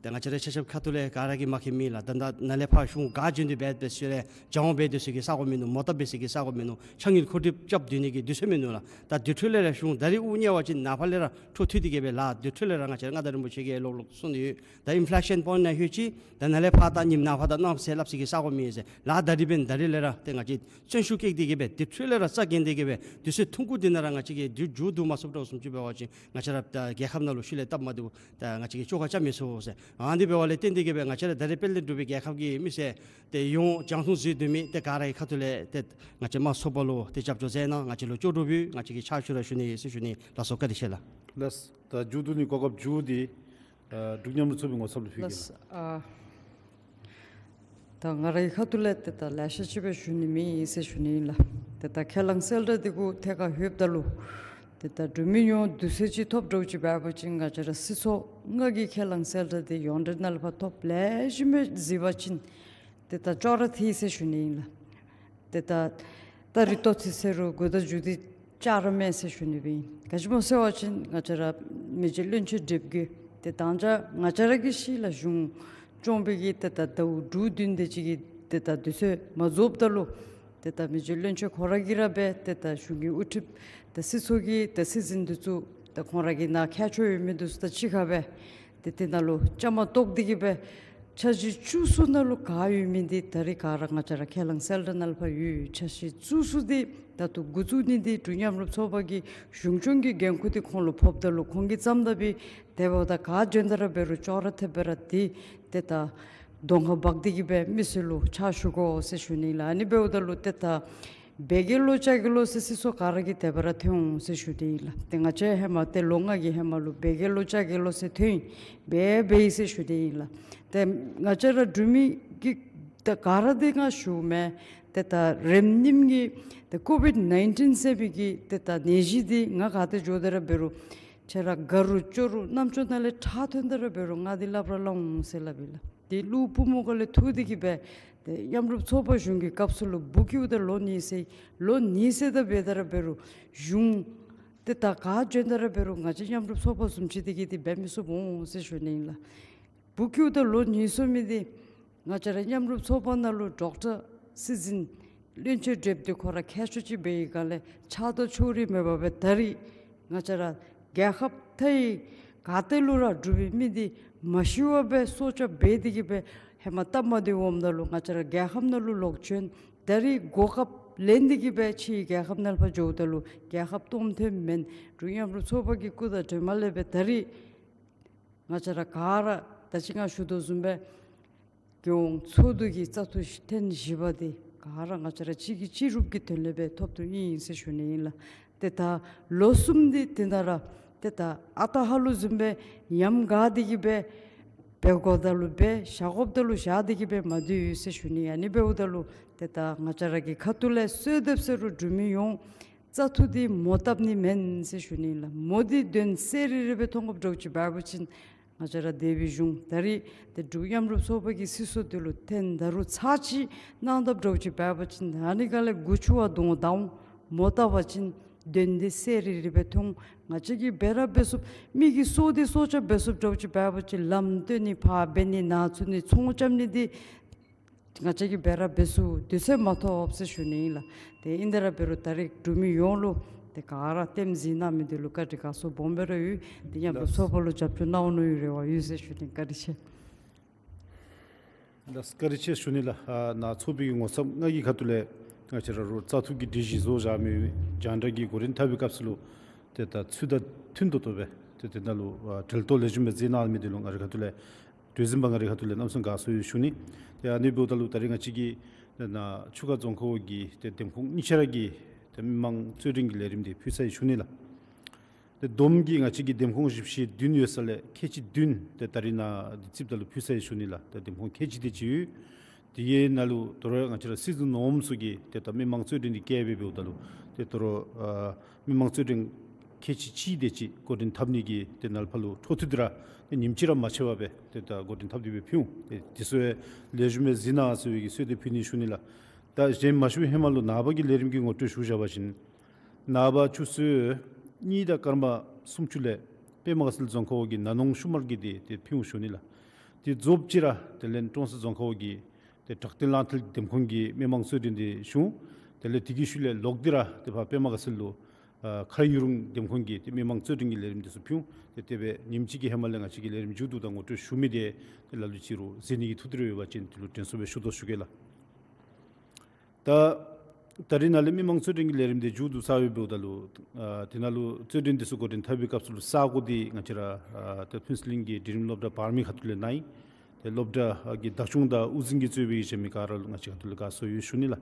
ཏེ་ང་བཅས་ར་ཆ་ཁྱབ་ཁ་ཐུག་ལས་ག་ར་གིས་མ་མཁྱེན་མེད་ལགས། ད་ད་ནཱ་ལས་ཕར་གཞུང་ག་བྱོན་ཏེ་འབད་འབད་ཞིནམ་ལས་སྦྱང་བ་འབད་སྡོད་ས་གི་ས་གོ་མིན་ནུག། མོ་ཊ་འབད་ས་གི་ས་གོ་མིན་ནུག། ཆ་ངེས་ཁོ་ཊི་རྐྱབ་སྡོད་ནི་གི་དུས་ཚོད་མིན་ནུག་ལགས། ད་དེ་འཕྲོ་ལས་ར་གཞུང་ད་རིས་དབུ་བརྙེས་པ་ཅིན་ནངས་པ་ལས་ར་འཕྲོ་མཐུད་དེ་གི་སྦེ་ལཱ་དེ་འཕྲོ་ལས་ར་ང་བཅས་ར་མངའ་བདག་རིན་པོ་ཆེ་གིས་ལོག་ལོག་གསུངས་ཏེ་ཡོད། ད་ཨིན་ཕི་ལེ་ཤཱན་པོའིནཊ་ནང་ལྷོད་ཅི། ད་ནཱ་ལས་ཕར་ད་ཉིནམ་ནངས་པ་ད་གནངས་ཚེ་སླབ་ས་གི་ས་གོ་མེད་ཟེར། ལཱ་ད་རིས་འབདན་ད་རིས་ལས་ར་ཏེ་ང་བཅས་བརྩོན་ཤུགས་བསྐྱེད་དེ་གི་སྦེ་དེ་འཕྲོ་ལས་ར་རྩ་འགེངས་ཏེ་གི་སྦེ་དུས་ཚོད་ཐུང་ཀུ་འདི་ནང་ར་ང་བཅས་ཀྱིས་དུས་མཇུག་བསྡུ་མ་ཚུགསཔ་འདྲཝ་བཟུམ་ཅིག་འབད་བ་ཅིན་ང་བཅས་ར་ད་རྒྱལ་ཁབ་ནང་ལུ་ཤུལ་ལས་སྟབས་མ་བདེཝ་ད་ང་བཅས་ཀྱིས་བཅོ་ཁ་རྐྱབ་མི་ཚུགས་ཟེར། ཨ་ནི་འབདཝ་ལས་བརྟེན་ཏེ་གི་སྦེ་ང་བཅས་ར་ད་རིས་དཔལ་ལྡན་འབྲུག་པའི་རྒྱལ་ཁབ་ཀྱི་མི་སེར་ཏེ་ཡོངས་རྒྱང་མཐོང་གཟིགས་སྡོད་མི་ཏེ་ག་ར་གི་ཁ་ཐུག་ལས་ཏེ་ང་བཅས་དམངས་གཙོའི་ཚོགས་པ་ལུ་ཏེ་རྒྱབ་སྐྱོར་མཛད་གནང་། ང་བཅས་ལུ་ལྕོགས་གྲུབ་ཕུལ། ང་བཅས་ཀྱིས་ཕྱག་ཞུ་ར་ཞུ་ནི་ཟེར་ཞུ་ནི་ལགས་སོ། བཀའ་དྲིན་ཆེ་ལགས། ལགས། ད་མཇུག་བསྡུ་ནི་གོ་སྐབས་མཇུག་འདི་ཨ་འབྲུག་མཉམ་རུབ་ཚོགས་པའི་ངོ་ཚབ་ལུ་ཕུལ་གེ་ལགས། ལགས། ཨ་ད་ང་རའི་ཁ་ཐུག་ལས་ཏེ་ད་ལེ་ཤ་ཅིག་སྦེ་ཞུ་ནི་མེད་ཟེར་ཞུ་ནི་ཨིན་ལགས། ཏེ་ད་ཁས་བླངས་གསལ་བསྒྲགས་འདི་གུ་ཐད་ཁར་ལྷོདཔ་ད་ལུ་ཏེ་ད་འབྲུག་མི་ཡོངས་དུས་ཚོད་ཅིག་ཐོབ་འདྲཝ་ཅིག་འབད་བ་ཅིན་ང་བཅས་ར་སྲིད་ཚོགས་ལྔ་གི་ཁས་བླངས་གསལ་བསྒྲགས་འདི་ཡོངས་འབྲེལ་ནང་ལས་ཕར་ཐོབ། ལེགས་ཤོམ་སྦེ་གཟིགས་པ་ཅིན་ཏེ་ད་ཅོག་ར་འཐད་ཟེར་ཞུ་ནི་ཨིན་ལགས། ཏེ་ད་ད་རིས་ལྟོ་ཚིག་ཟེར་རུང་འགོ་དང་མཇུག་འདི་ཅོག་ར་མེད་ཟེར་ཞུ་ནི་སྦེ་ཨིན། ག་ཅི་སྨོ་ཟེར་བ་ཅིན་ང་བཅས་ར་མི་རྗེ་བློན་ཆེན་བགྲེསཔ་གིས་ཏེ་ད་ང་བཅས་ང་བཅས་ར་གིས་ཤེས་ལགས། གཞུང་སྐྱོང་བའི་གི་ཏེ་ད་ཟླཝ་དྲུག་བདུན་དེ་ཅིག་གི་ཏེ་ད་དུས་ཚོད་མ་རྫོགསཔ་ད་ལུ་ཏེ་ད་མི་རྗེ་བློན་ཆེན་ཁོ་ར་གིས་ར་སྦེ་ཏེ་ད་གཞུང་གི་དབུ་ཁྲིདཔ་ད་སྲིད་ཚོགས་ཀྱི་ད་སྲིད་འཛིན་འདི་ཚུ་ད་ཁོང་ར་གི་ནང་མཁས་མཆོག་ཡོད་མི་འདི་ཚུ་དང་གཅིག་ཁར་སྦེ་ཏེ་དེ་ནང་ལུ་བཅའ་མར་གཏོགས་ཏེ་གི་སྦེ་འཆར་གཞི་བཅུ་གསུམ་ནང་ལུ་ག་ཡོད་མི་འདི་ད་རིས་ག་ར་ང་བཅས་ར་ཁས་བླངས་གསལ་བསྒྲགས་ནང་ལུ་ཕར་ཡོད། འཆར་གཞི་བཅུ་གསུམ་འདི་ད་ལྟོ་འགོ་བཙུགས་ནི་འདི་འབྲུག་མཉམ་རུབ་ཚོགས་པ་གི་གཞུང་སྐྱོང་གི་འགན་ཁུར་འདི་ཁོང་ལུ་ཕོགཔ་ད་ལུ་ཁོང་གིས་བརྩམས་ད་འབད་དེ་འབདཝ་ད་ག་འབྱོན་ད་ར་འབད་རུང་ཅོག་ར་འཐདཔ་སྦེ་ར་འདི་ཏེ་ད་གདོང་ཁར་འབག་སྟེ་གི་སྦེ་མི་སེར་ལུ་ཕྱག་ཞུ་དགོ་ཟེར་ཞུ་ནི་ལགས། ཨ་ནི་འབདཝ་ད་ལུ་ཏེ་ད་འབད་གེ་ལོ་བཅའ་གེ་ལོ་ཟེར་སྲིད་ཚོགས་ག་ར་གིས་དེ་སྦེ་ར་འཐོན་འོང་ཟེར་ཞུ་ནི་ཨིན་ལགས། ཏེ་ང་བཅས་ཧེ་མ་ཏེ་ལོ་ལྔ་གི་ཧེ་མ་ལུ་འབད་གེ་ལོ་བཅའ་གེ་ལོ་ཟེར་འཐོན་འབད་འབད་ཡི་ཟེར་ཞུ་ནི་ཨིན་ལགས། ཏེ་ང་བཅས་ར་འབྲུག་མི་གིས་ཏེ་ག་ར་འདི་ང་ཞུཝ་མས། ཏེ་ད་རིམས་ནད་ཀྱི་ཏེ་ཀོ་བིཌ་ནའིན་ཊིན་ཟེར་བའི་གི་ཏེ་ད་ནད་གཞི་འདི་ང་ག་ཏེ་འགྱོ་ད་ར་འབད་རུང་ཁྱེད་ར་དགའ་རུང་སྐྱོ་རུང་རྣམ་ཅོ་ནང་ལས་ཁྲག་ཐོན་ད་ར་འབད་རུང་ང་འདི་སླབ་ར་སླབ་འོང་ཟེར་སླབ་ཨིན་ལགས། ཏེ་ཀླུ་བུ་མོ་ག་ལས་ཐུག་སྟེ་གི་སྦེ་ཏེ་མཉམ་རུབ་ཚོགས་པ་གཞུང་གི་སྐབས་སུ་ལུ་འབུ་སྐྱེཝ་ད་ལོ་གཉིས་ཟེར་ལོ་གཉིས་ཟེར་ད་འབད་ད་ར་འབད་རུང་གཞུང་ཏེ་ད་ག་འབྱོན་ད་ར་འབད་རུང་ང་བཅས་མཉམ་རུབ་ཚོགས་པ་བཟུམ་ཅིག་འདི་གིས་འདི་འབད་མི་ཚུགས་འོང་ཟེར་ཞུ་ནི་ཨིན་ལགས། འབུ་སྐྱེཝ་ད་ལོ་གཉིས་སོང་མི་འདི་ང་བཅས་ར་མཉམ་རུབ་ཚོགས་པ་ནང་ལུ་ཌོག་ཊར་སྲིད་འཛིན་བློན་ཆེན་བགྲེསཔ་འདི་ཁོ་ར་མཁས་མཆོག་ཅིག་འབད་ཡི་ག་ལས་ཆགས་སྡང་ཕྱོགས་རིས་མེད་པར་སྦེ་ད་རིས་ང་བཅས་ར་རྒྱལ་ཁབ་མཐའ་ཡི་ག་ཏེ་ལུ་ར་འབྲུག་པའི་མི་འདི་མ་ཤི་བར་སྦེ་སྲོག་སྐྱབས་འབད་དེ་གི་སྦེ་ཧེ་མ་སྟབས་མ་བདེཝ་འོངམ་ད་ལུ་ང་བཅས་ར་རྒྱལ་ཁབ་ནང་ལུ་ལོག་བྱོན། ད་རིས་གོ་སྐབས་ལེན་ཏེ་གི་སྦེ་ཕྱིའི་རྒྱལ་ཁབ་ནང་ལུ་ཕར་འགྱོཝ་ད་ལུ་རྒྱལ་ཁབ་སྟོངམ་ཐོནམ་མེན། འབྲུག་མཉམ་རུབ་ཚོགས་པ་གི་སྐུ་དང་གྲོས་མ་ལས་སྦེ་ད་རིས་ང་བཅས་ར་ག་ར་ད་ཅི་ང་ཞུ་དོ་བཟུམ་སྦེ་རྒྱལ་ཡོངས་ཚོགས་འདུ་གི་བཙག་འཐུ་ཐེངས་བཞི་པ་འདི་ག་ར་ང་བཅས་ར་གཅིག་གིས་གཅིག་རུབ་ཀྱི་དོན་ལས་སྦེ་ཐོབ་དོ་ཨིན་ཟེར་ཞུ་ནི་ཨིན་ལགས། ཏེ་ད་ལོ་གསུམ་འདི་དེ་ནང་ར་ཏེ་ད་ཨ་རྟག་ཧ་ལུགས་བཟུམ་སྦེ་ཉམས་དགའ་སྟེ་གི་སྦེ་འབད་དགོཔ་ད་ལུ་འབད་བཞག་དགོཔ་ད་ལུ་བཞག་སྟེ་གི་སྦེ་མ་སྡོད་ཡོད་ཟེར་ཞུ་ནི། ཨ་ནི་འབདཝ་ད་ལུ་ཏེ་ད་ང་བཅས་ར་གི་ཁ་ཐུག་ལས་གསོལ་འདེབས་ཟེར་རུང་འབྲུག་མི་ཡོངས་བཙག་འཐུ་འདི་མོ་བཏབ་ནི་མེན་ཟེར་ཞུ་ནི་ཨིན་ལགས། མོ་འདི་དོན་གསལ་རི་རི་སྦེ་མཐོང་དགོཔ་འདྲཝ་ཅིག་འབད་བ་ཅིན་ང་བཅས་ར་འདས་པའི་གཞུང་ད་རིས་ཏེ་འབྲུག་མཉམ་རུབ་ཚོགས་པ་གི་སྲིད་ཚོགས་འདི་ལུ་ཐེངས་ད་རུང་ཚར་གཅིག་གནང་དགོཔ་འདྲཝ་ཅིག་འབད་བ་ཅིན་ཨ་ནི་ག་ལས་མགུ་ཆུ་བ་གདོང་བདའ་འོང་། མོ་བཏབ་པ་ཅིན་དོན་འདི་གསལ་རི་རི་སྦེ་མཐོང་། ང་བཅས་ཀྱིས་འབད་ར་འབད་ཚུགསཔ་མི་གི་སྲོག་འདི་སྲོག་སྐྱབས་འབད་ཚུགསཔ་འདྲཝ་ཅིག་འབད་བ་ཅིན་ལམ་སྟོན་ནི་ཕར་འབད་ནི་ནཱ་ཚུད་ནི་ཚོང་རྐྱབ་ནི་འདི་ང་བཅས་ཀྱིས་འབད་ར་འབད་ཚུགས་དུས་ཚོད་མ་ཐོབ་ཟེར་ཞུ་ནི་ཨིན་ལགས། ཏེ་ཨིན་ཏེ་ར་འབད་རུང་ད་རིས་འབྲུག་མི་ཡོངས་ལུ་ཏེ་ག་ར་རྟེན་གཟིགས་གནང་མི་འདི་ལུ་བཀའ་དྲིན་དགའ་ཚོར་སྦོམ་སྦེ་ར་ཡོད། ཏེ་མཉམ་རུབ་ཚོགས་པ་ལུ་རྒྱབ་སྐྱོར་གནང་འོང་མནོ་བའི་རེ་བ་ཡོད་ཟེར་ཞུ་ནི། བཀའ་དྲིན་ཆེ། ལགས་བཀའ་དྲིན་ཆེ་ཞུ་ནི་ལགས། ཨ་ནཱ་ཚོགས་པའི་ངོ་ཚབ་ང་གི་ཁ་ཐུག་ལས་ང་བཅས་ར་རུང་བཙག་འཐུ་གི་སྒྲིག་གཞི་བཟོ་བཞག་མི་རྒྱང་བསྒྲགས་ཀྱི་གོ་རིམ་འཐབ་པའི་སྐབས་སུ་ལུ་ཏེ་ད་ཚུལ་དང་མཐུན་ཏོག་ཏོ་སྦེ་ཏེ་དེ་ནང་ལུ་ཨ་འབྲེལ་གཏོགས་ལེགས་ཤོམ་སྦེ་མཛད་གནང་མི་འདི་ལུ་ང་རའི་ཁ་ཐུག་ལས་གྲོས་འཛིན་པ་ང་རའི་ཁ་ཐུག་ལས་གནམ་མེད་ས་མེད་དགའ་ཚོར་ཡོད་ཞུ་ནི། ཏེ་ཨ་ནི་འབདཝ་ད་ལུ་ད་རིས་ང་བཅས་ཀྱི་ནཱ་ཆུ་ཁ་རྫོང་ཁག་འོག་གི་ཏེ་འདེམས་ཁོངས་གཉིས་ཆ་ར་གི་ཏེ་མི་མང་རྩོད་འགྲན་གྱི་ལས་རིམ་འདི་ཕུལ་ཚར་ཡི་ཞུ་ནི་ལགས། ཏེ་བསྡོམས་ཀྱིས་ང་བཅས་ཀྱི་འདེམས་ཁོངས་བཞི་བཅུ་ཞེ་བདུན་ཡོད་ས་ལས་ཁལ་གཅིག་བདུན་ཏེ་ད་རིས་ནཱ་འདི་རྩིསཔ་ད་ལུ་ཕུལ་ཚར་ཡི་ཞུ་ནི་ལགས། ཏེ་འདེམས་ཁོངས་ཁལ་གཅིག་དེ་ཅིག་ཡོད། དེ་གི་ནང་ལུ་དོ་རུང་ང་བཅས་ར་སྲིད་འཛིན་ནོར་བུ་མཚོ་གིས་ཏེ་ད་མི་མང་རྩོད་འགྲན་འདི་བཀལ་སྦེ་འབདཝ་ད་ལུ་ཏེ་དོ་རུང་ཨ་མི་མང་རྩོད་འགྲན་ ཁལ་གཅིག་གཅིག་དེ་ཅིག་འགོ་འདྲེན་འཐབ་ནི་གི་ཏེ་ནཱ་ལས་ཕར་ལུ་འཕྲོ་མཐུད་དེ་ར་ཏེ་ཉིནམ་གཅིག་ར་མ་ཆད་པར་སྦེ་ཏེ་ད་འགོ་འདྲེན་འཐབ་སྟེ་སྦེ་ཕུལ་འོང་། ཏེ་དེ་ཚུ་ཡང་ལེགས་ཤོམ་སྦེ་གཟིགས་གནང་ཟེར་བའི་གི་གསོལ་འདེབས་ཕུལ་ནི་ཞུ་ནི་ལགས། ད་གཞན་མ་ཞུ་ཧེ་མ་ལུ་ནངས་པ་གི་ལས་རིམ་གྱི་ངོ་སྤྲོད་ཞུ་བཞག་པ་ཅིན་ནངས་པ་ཆུ་ཚོད་གཉིས་དང་སྐར་མ་སུམ་ཅུ་ལས་པདྨ་དགའ་ཚལ་རྫོང་ཁག་འོག་གི་ན་ནོང་ཤུ་མར་གྱི་དེ་ཏེ་ཕུལ་འོང་ཞུ་ནི་ལགས། དེ་རྫོགསཔ་ཅིག་ར་དེ་ལས་ཀྲོང་གསར་རྫོང་ཁག་འོག་གི་ཏེ་བྲག་སྟེང་གླང་མཐིལ་འདེམས་ཁོངས་ཀྱི་མི་མང་རྩོད་འགྲན་དེ་ཞུ་འོང་། དེ་ལས་དེ་གི་ཤུལ་ལས་ལོག་སྟེ་ར་ཏེ་ཕར་པདྨ་དགའ་ཚལ་ལུ་ཨ་མཁར་ཡུ་རུང་འདེམས་ཁོངས་ཀྱི་ཏེ་མི་མང་རྩོད་འགྲན་གྱི་ལས་རིམ་དེ་ཚུ་ཕུལ་འོང་། ཏེ་དེ་སྦེ་ཉིནམ་གཅིག་གི་ཧེ་མ་ལས་ང་བཅས་ཀྱི་ལས་རིམ་མཇུག་བསྡུཝ་ད་ངོ་སྤྲོད་ཞུ་མི་དེ་ཏེ་ལ་ལུ་ཅིག་རུང་གཟིགས་ནི་གི་ཐུགས་འདོད་ཡོད་པ་ཅིན་དེ་ལུ་དྲན་གསོ་སྦེ་ཞུ་དོ་ཞུ་གེ་ལགས། ད་ད་རིས་ནཱ་ལས་མི་མང་རྩོད་འགྲན་གྱི་ལས་རིམ་དེ་མཇུག་བསྡུ་ཚར་བའི་འབདཝ་ད་ལུ་ཨ་དེ་ནང་ལུ་རྩོད་འགྲན་དེ་ཚུ་འགོ་འདྲེན་འཐབ་པའི་སྐབས་སུ་ལུ་ས་གོ་དེ་ང་བཅས་ར་ཨ་ད་ཕུན་ཚོགས་གླིང་གི་འབྲིང་རིམ་སློབ་གྲྭ་བར་མའི་ཁ་ཐུག་ལས་ནཱ་ཨིན། ཏེ་སློབ་གྲྭ་གི་བདག་སྐྱོང་དང་དབུ་འཛིན་གྱིས་གཙོས་པའི་གི་གཞན་མི་ག་ར་ལུ་ང་བཅས་ཁ་ཐུག་ལས་དགའ་ཚོར་ཡོད་ཞུ་ནི་ལགས།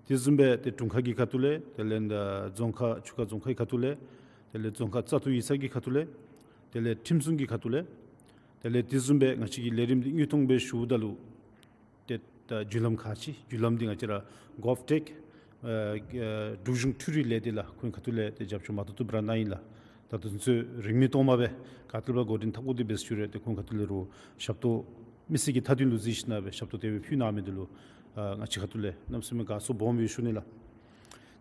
དེ་བཟུམ་སྦེ་ཏེ་དྲུང་ཁག་གི་ཁ་ཐུག་ལས་དེ་ལས་ཨ་རྫོང་ཁག་ཆུ་ཁ་རྫོང་ཁག་གི་ཁ་ཐུག་ལས་དེ་ལས་རྫོང་ཁག་བཙག་འཐུ་ཡིག་ཚང་གི་ཁ་ཐུག་ལས་དེ་ལས་ཁྲིམས་སྲུང་གི་ཁ་ཐུག་ལས་དེ་ལས་དེ་བཟུམ་སྦེ་ང་བཅས་ཀྱི་ལས་རིམ་འདི་དངོས་མཐོང་སྦེ་ཞུཝ་ད་ལུ་ཏེ་ད་བརྒྱུད་ལམ་ཁག་ཅིག་བརྒྱུད་ལམ་འདི་ང་བཅས་ར་GovTech ཨ་ཨ་འབྲུག་གཞུང་འཕྲུལ་རིག་ལས་སྡེ་ལགས་ཁོང་ཁ་ཐུག་ལས་ཏེ་རྒྱབ་སྐྱོར་མ་ཐུབ་ཐུབ་ར་གནང་ཡི་ལགས། ད་དུང་ཚོད་རིང་མི་གཏོང་མ་སྦེ་ག་ཏེ་ལས་ཕར་འགོ་འདྲེན་འཐབ་དགོ་དེ་སྦེ་ཞུ་རུང་ཏེ་ཁོང་ཁ་ཐུག་ལས་རུང་ཞབས་ཏོག་མི་སེར་གྱི་མཐའ་དོན་ལུ་གཟིགས་ཞིནམ་སྦེ་ཞབས་ཏོག་དེ་སྦེ་ཕུལ་གནང་མི་འདི་ལུ་ཨ་ང་བཅས་ཁ་ཐུག་ལས་གནམ་མེད་ས་མེད་དགའ་ཚོར་སྦོམ་ཡོད་ཞུ་ནི་ལགས།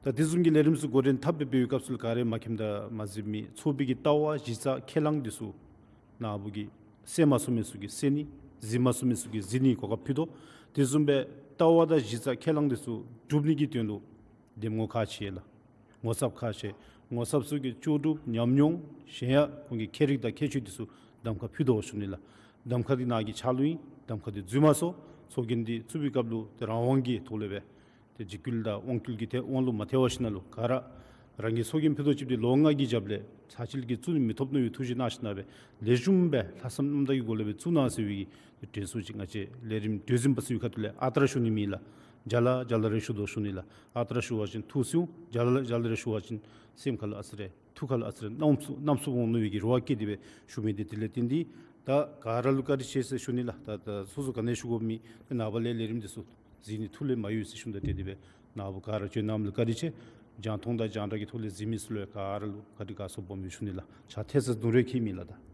ད་དེ་བཟུམ་གྱི་ལས་རིམ་ཚུ་འགོ་འདྲེན་འཐབ་སྦེ་འབད་བའི་སྐབས་སུ་ལུ་ག་ར་མ་མཁྱེནམ་དང་མ་གཟིགས་མི་ཚོགས་པའི་གི་ལྟ་བ་གཞི་རྩ་ཁས་བླངས་འདི་ཚུ་ནཱ་བུ་གིས་གསན་མ་ཚུགས་མི་ཚུ་གིས་གསན་ནི། གཟིགས་མ་ཚུགས་མི་ཚུ་གིས་གཟིགས་ནིའི་གོ་སྐབས་ཕུལ་དོ། དེ་བཟུམ་སྦེ་ལྟ་བ་དང་གཞི་རྩ་ཁས་བླངས་འདི་ཚུ་སྒྲུབ་ནི་གི་དོན་ལུ་འདེམས་ངོ་ཁག་ཆེ་ལགས། ངོ་ཚབ་ཁག་ཆེ། ངོ་ཚབ་ཚུ་གི་ལྕོགས་གྲུབ་ཉམས་མྱོང་གཞན་ཡང་ཁོང་གི་ཁྱད་རིག་དང་ཁྱད་ཆོས་འདི་ཚུ་གདམ་ཁ་ཕུལ་དོ་ཞུ་ནི་ལགས། གདམ་ཁ་འདི་ནཱ་གི་ཕྱག་ལུ་ཨིན། གདམ་ཁ་འདི་འཛོལ་མ་སོང་། ཚོགས་རྒྱན་འདི་བཙུགས་པའི་སྐབས་ལུ་ཏེ་རང་དབང་གི་ཐོག་ལས་སྦེ་ཏེ་འཇིགས་སྐུལ་དང་དབང་སྐུལ་གྱི་ཏེ་དབང་ལུ་མ་ཐལ་བར་ཞིནམ་ལས་ག་ར་རང་གི་ཚོགས་རྒྱན་ཕུད་རྡོག་ཅིག་འདི་ལོ་ལྔ་གི་རྒྱབ་ལས་ཚར་གཅིག་གི་བཙུགས་ནི་མི་ཐོབ་མནོ་བའི་ཐུགས་བཞེད་གནང་ཞིནམ་སྦེ་ལེགས་ཤོམ་སྦེ་ལྷག་བསམ་རྣམ་དག་གི་སྒོ་ལས་སྦེ་བཙུགས་གནང་ཟེར་བའི་གི་དྲན་གསོ་ཅིག་ང་བཅས་ལས་རིམ་གྲོས་འཛིན་པ་ཚུ་གི་ཁ་ཐུག་ལས་ཨ་རྟག་ར་ཞུ་ནི་མེད་ལགས། མཇལ་ལ་མཇལ་ལ་རེ་ཞུ་དོ་ཞུ་ནི་ལགས། ཨ་རྟག་ར་ཞུ་བ་ཅིན་ཐུགས་སུན། མཇལ་ལ་མཇལ་ལ་རེ་ཞུ་བ་ཅིན་སེམས་ཁ་ལུ་ཨ་ཙི་རེ་ཐུགས་ཁ་ལུ་ཨ་ཙི་རེ་གནམ་མེད་ས་མེད་དབང་ནི་བའི་གི་རེ་བ་བསྐྱེད་དེ་སྦེ་ཞུ་མི་འདི་དེ་ལས་བརྟེན་ཏེ་ད་ག་ར་ལུ་བཀའ་དྲིན་ཆེ་ཟེར་ཞུ་ནི་ལགས། ད་ད་སོ་སོ་ག་ནི་ཞུ་དགོཔ་མེད། ནངས་པ་ལས་ལས་རིམ་འདི་ཚུ་གཟིགས་ནི་ཐུགས་ལས་མ་གཡོས་ཟེར་ཞུ་ནི་དང་འབྲེལ་ཏེ་སྦེ་ནཱ་བུ་ག་ར་བྱོན་གནང་མི་ལུ་བཀའ་དྲིན་ཆེ། རྒྱང་མཐོང་དང་རྒྱང་བསྒྲགས་ཀྱི་ཐོག་ལས་གཟིགས་མི་ཚུ་ལུ་ག་ར་ལུ་བཀའ་དྲིན་དགའ་ཚོར་སྦོམ་ཡོད་ཞུ་ནི་ལགས། ཕྱག་ཐལ་ཚར་དུམ་རེ་ཁྱད་མེད་ལགས། ད་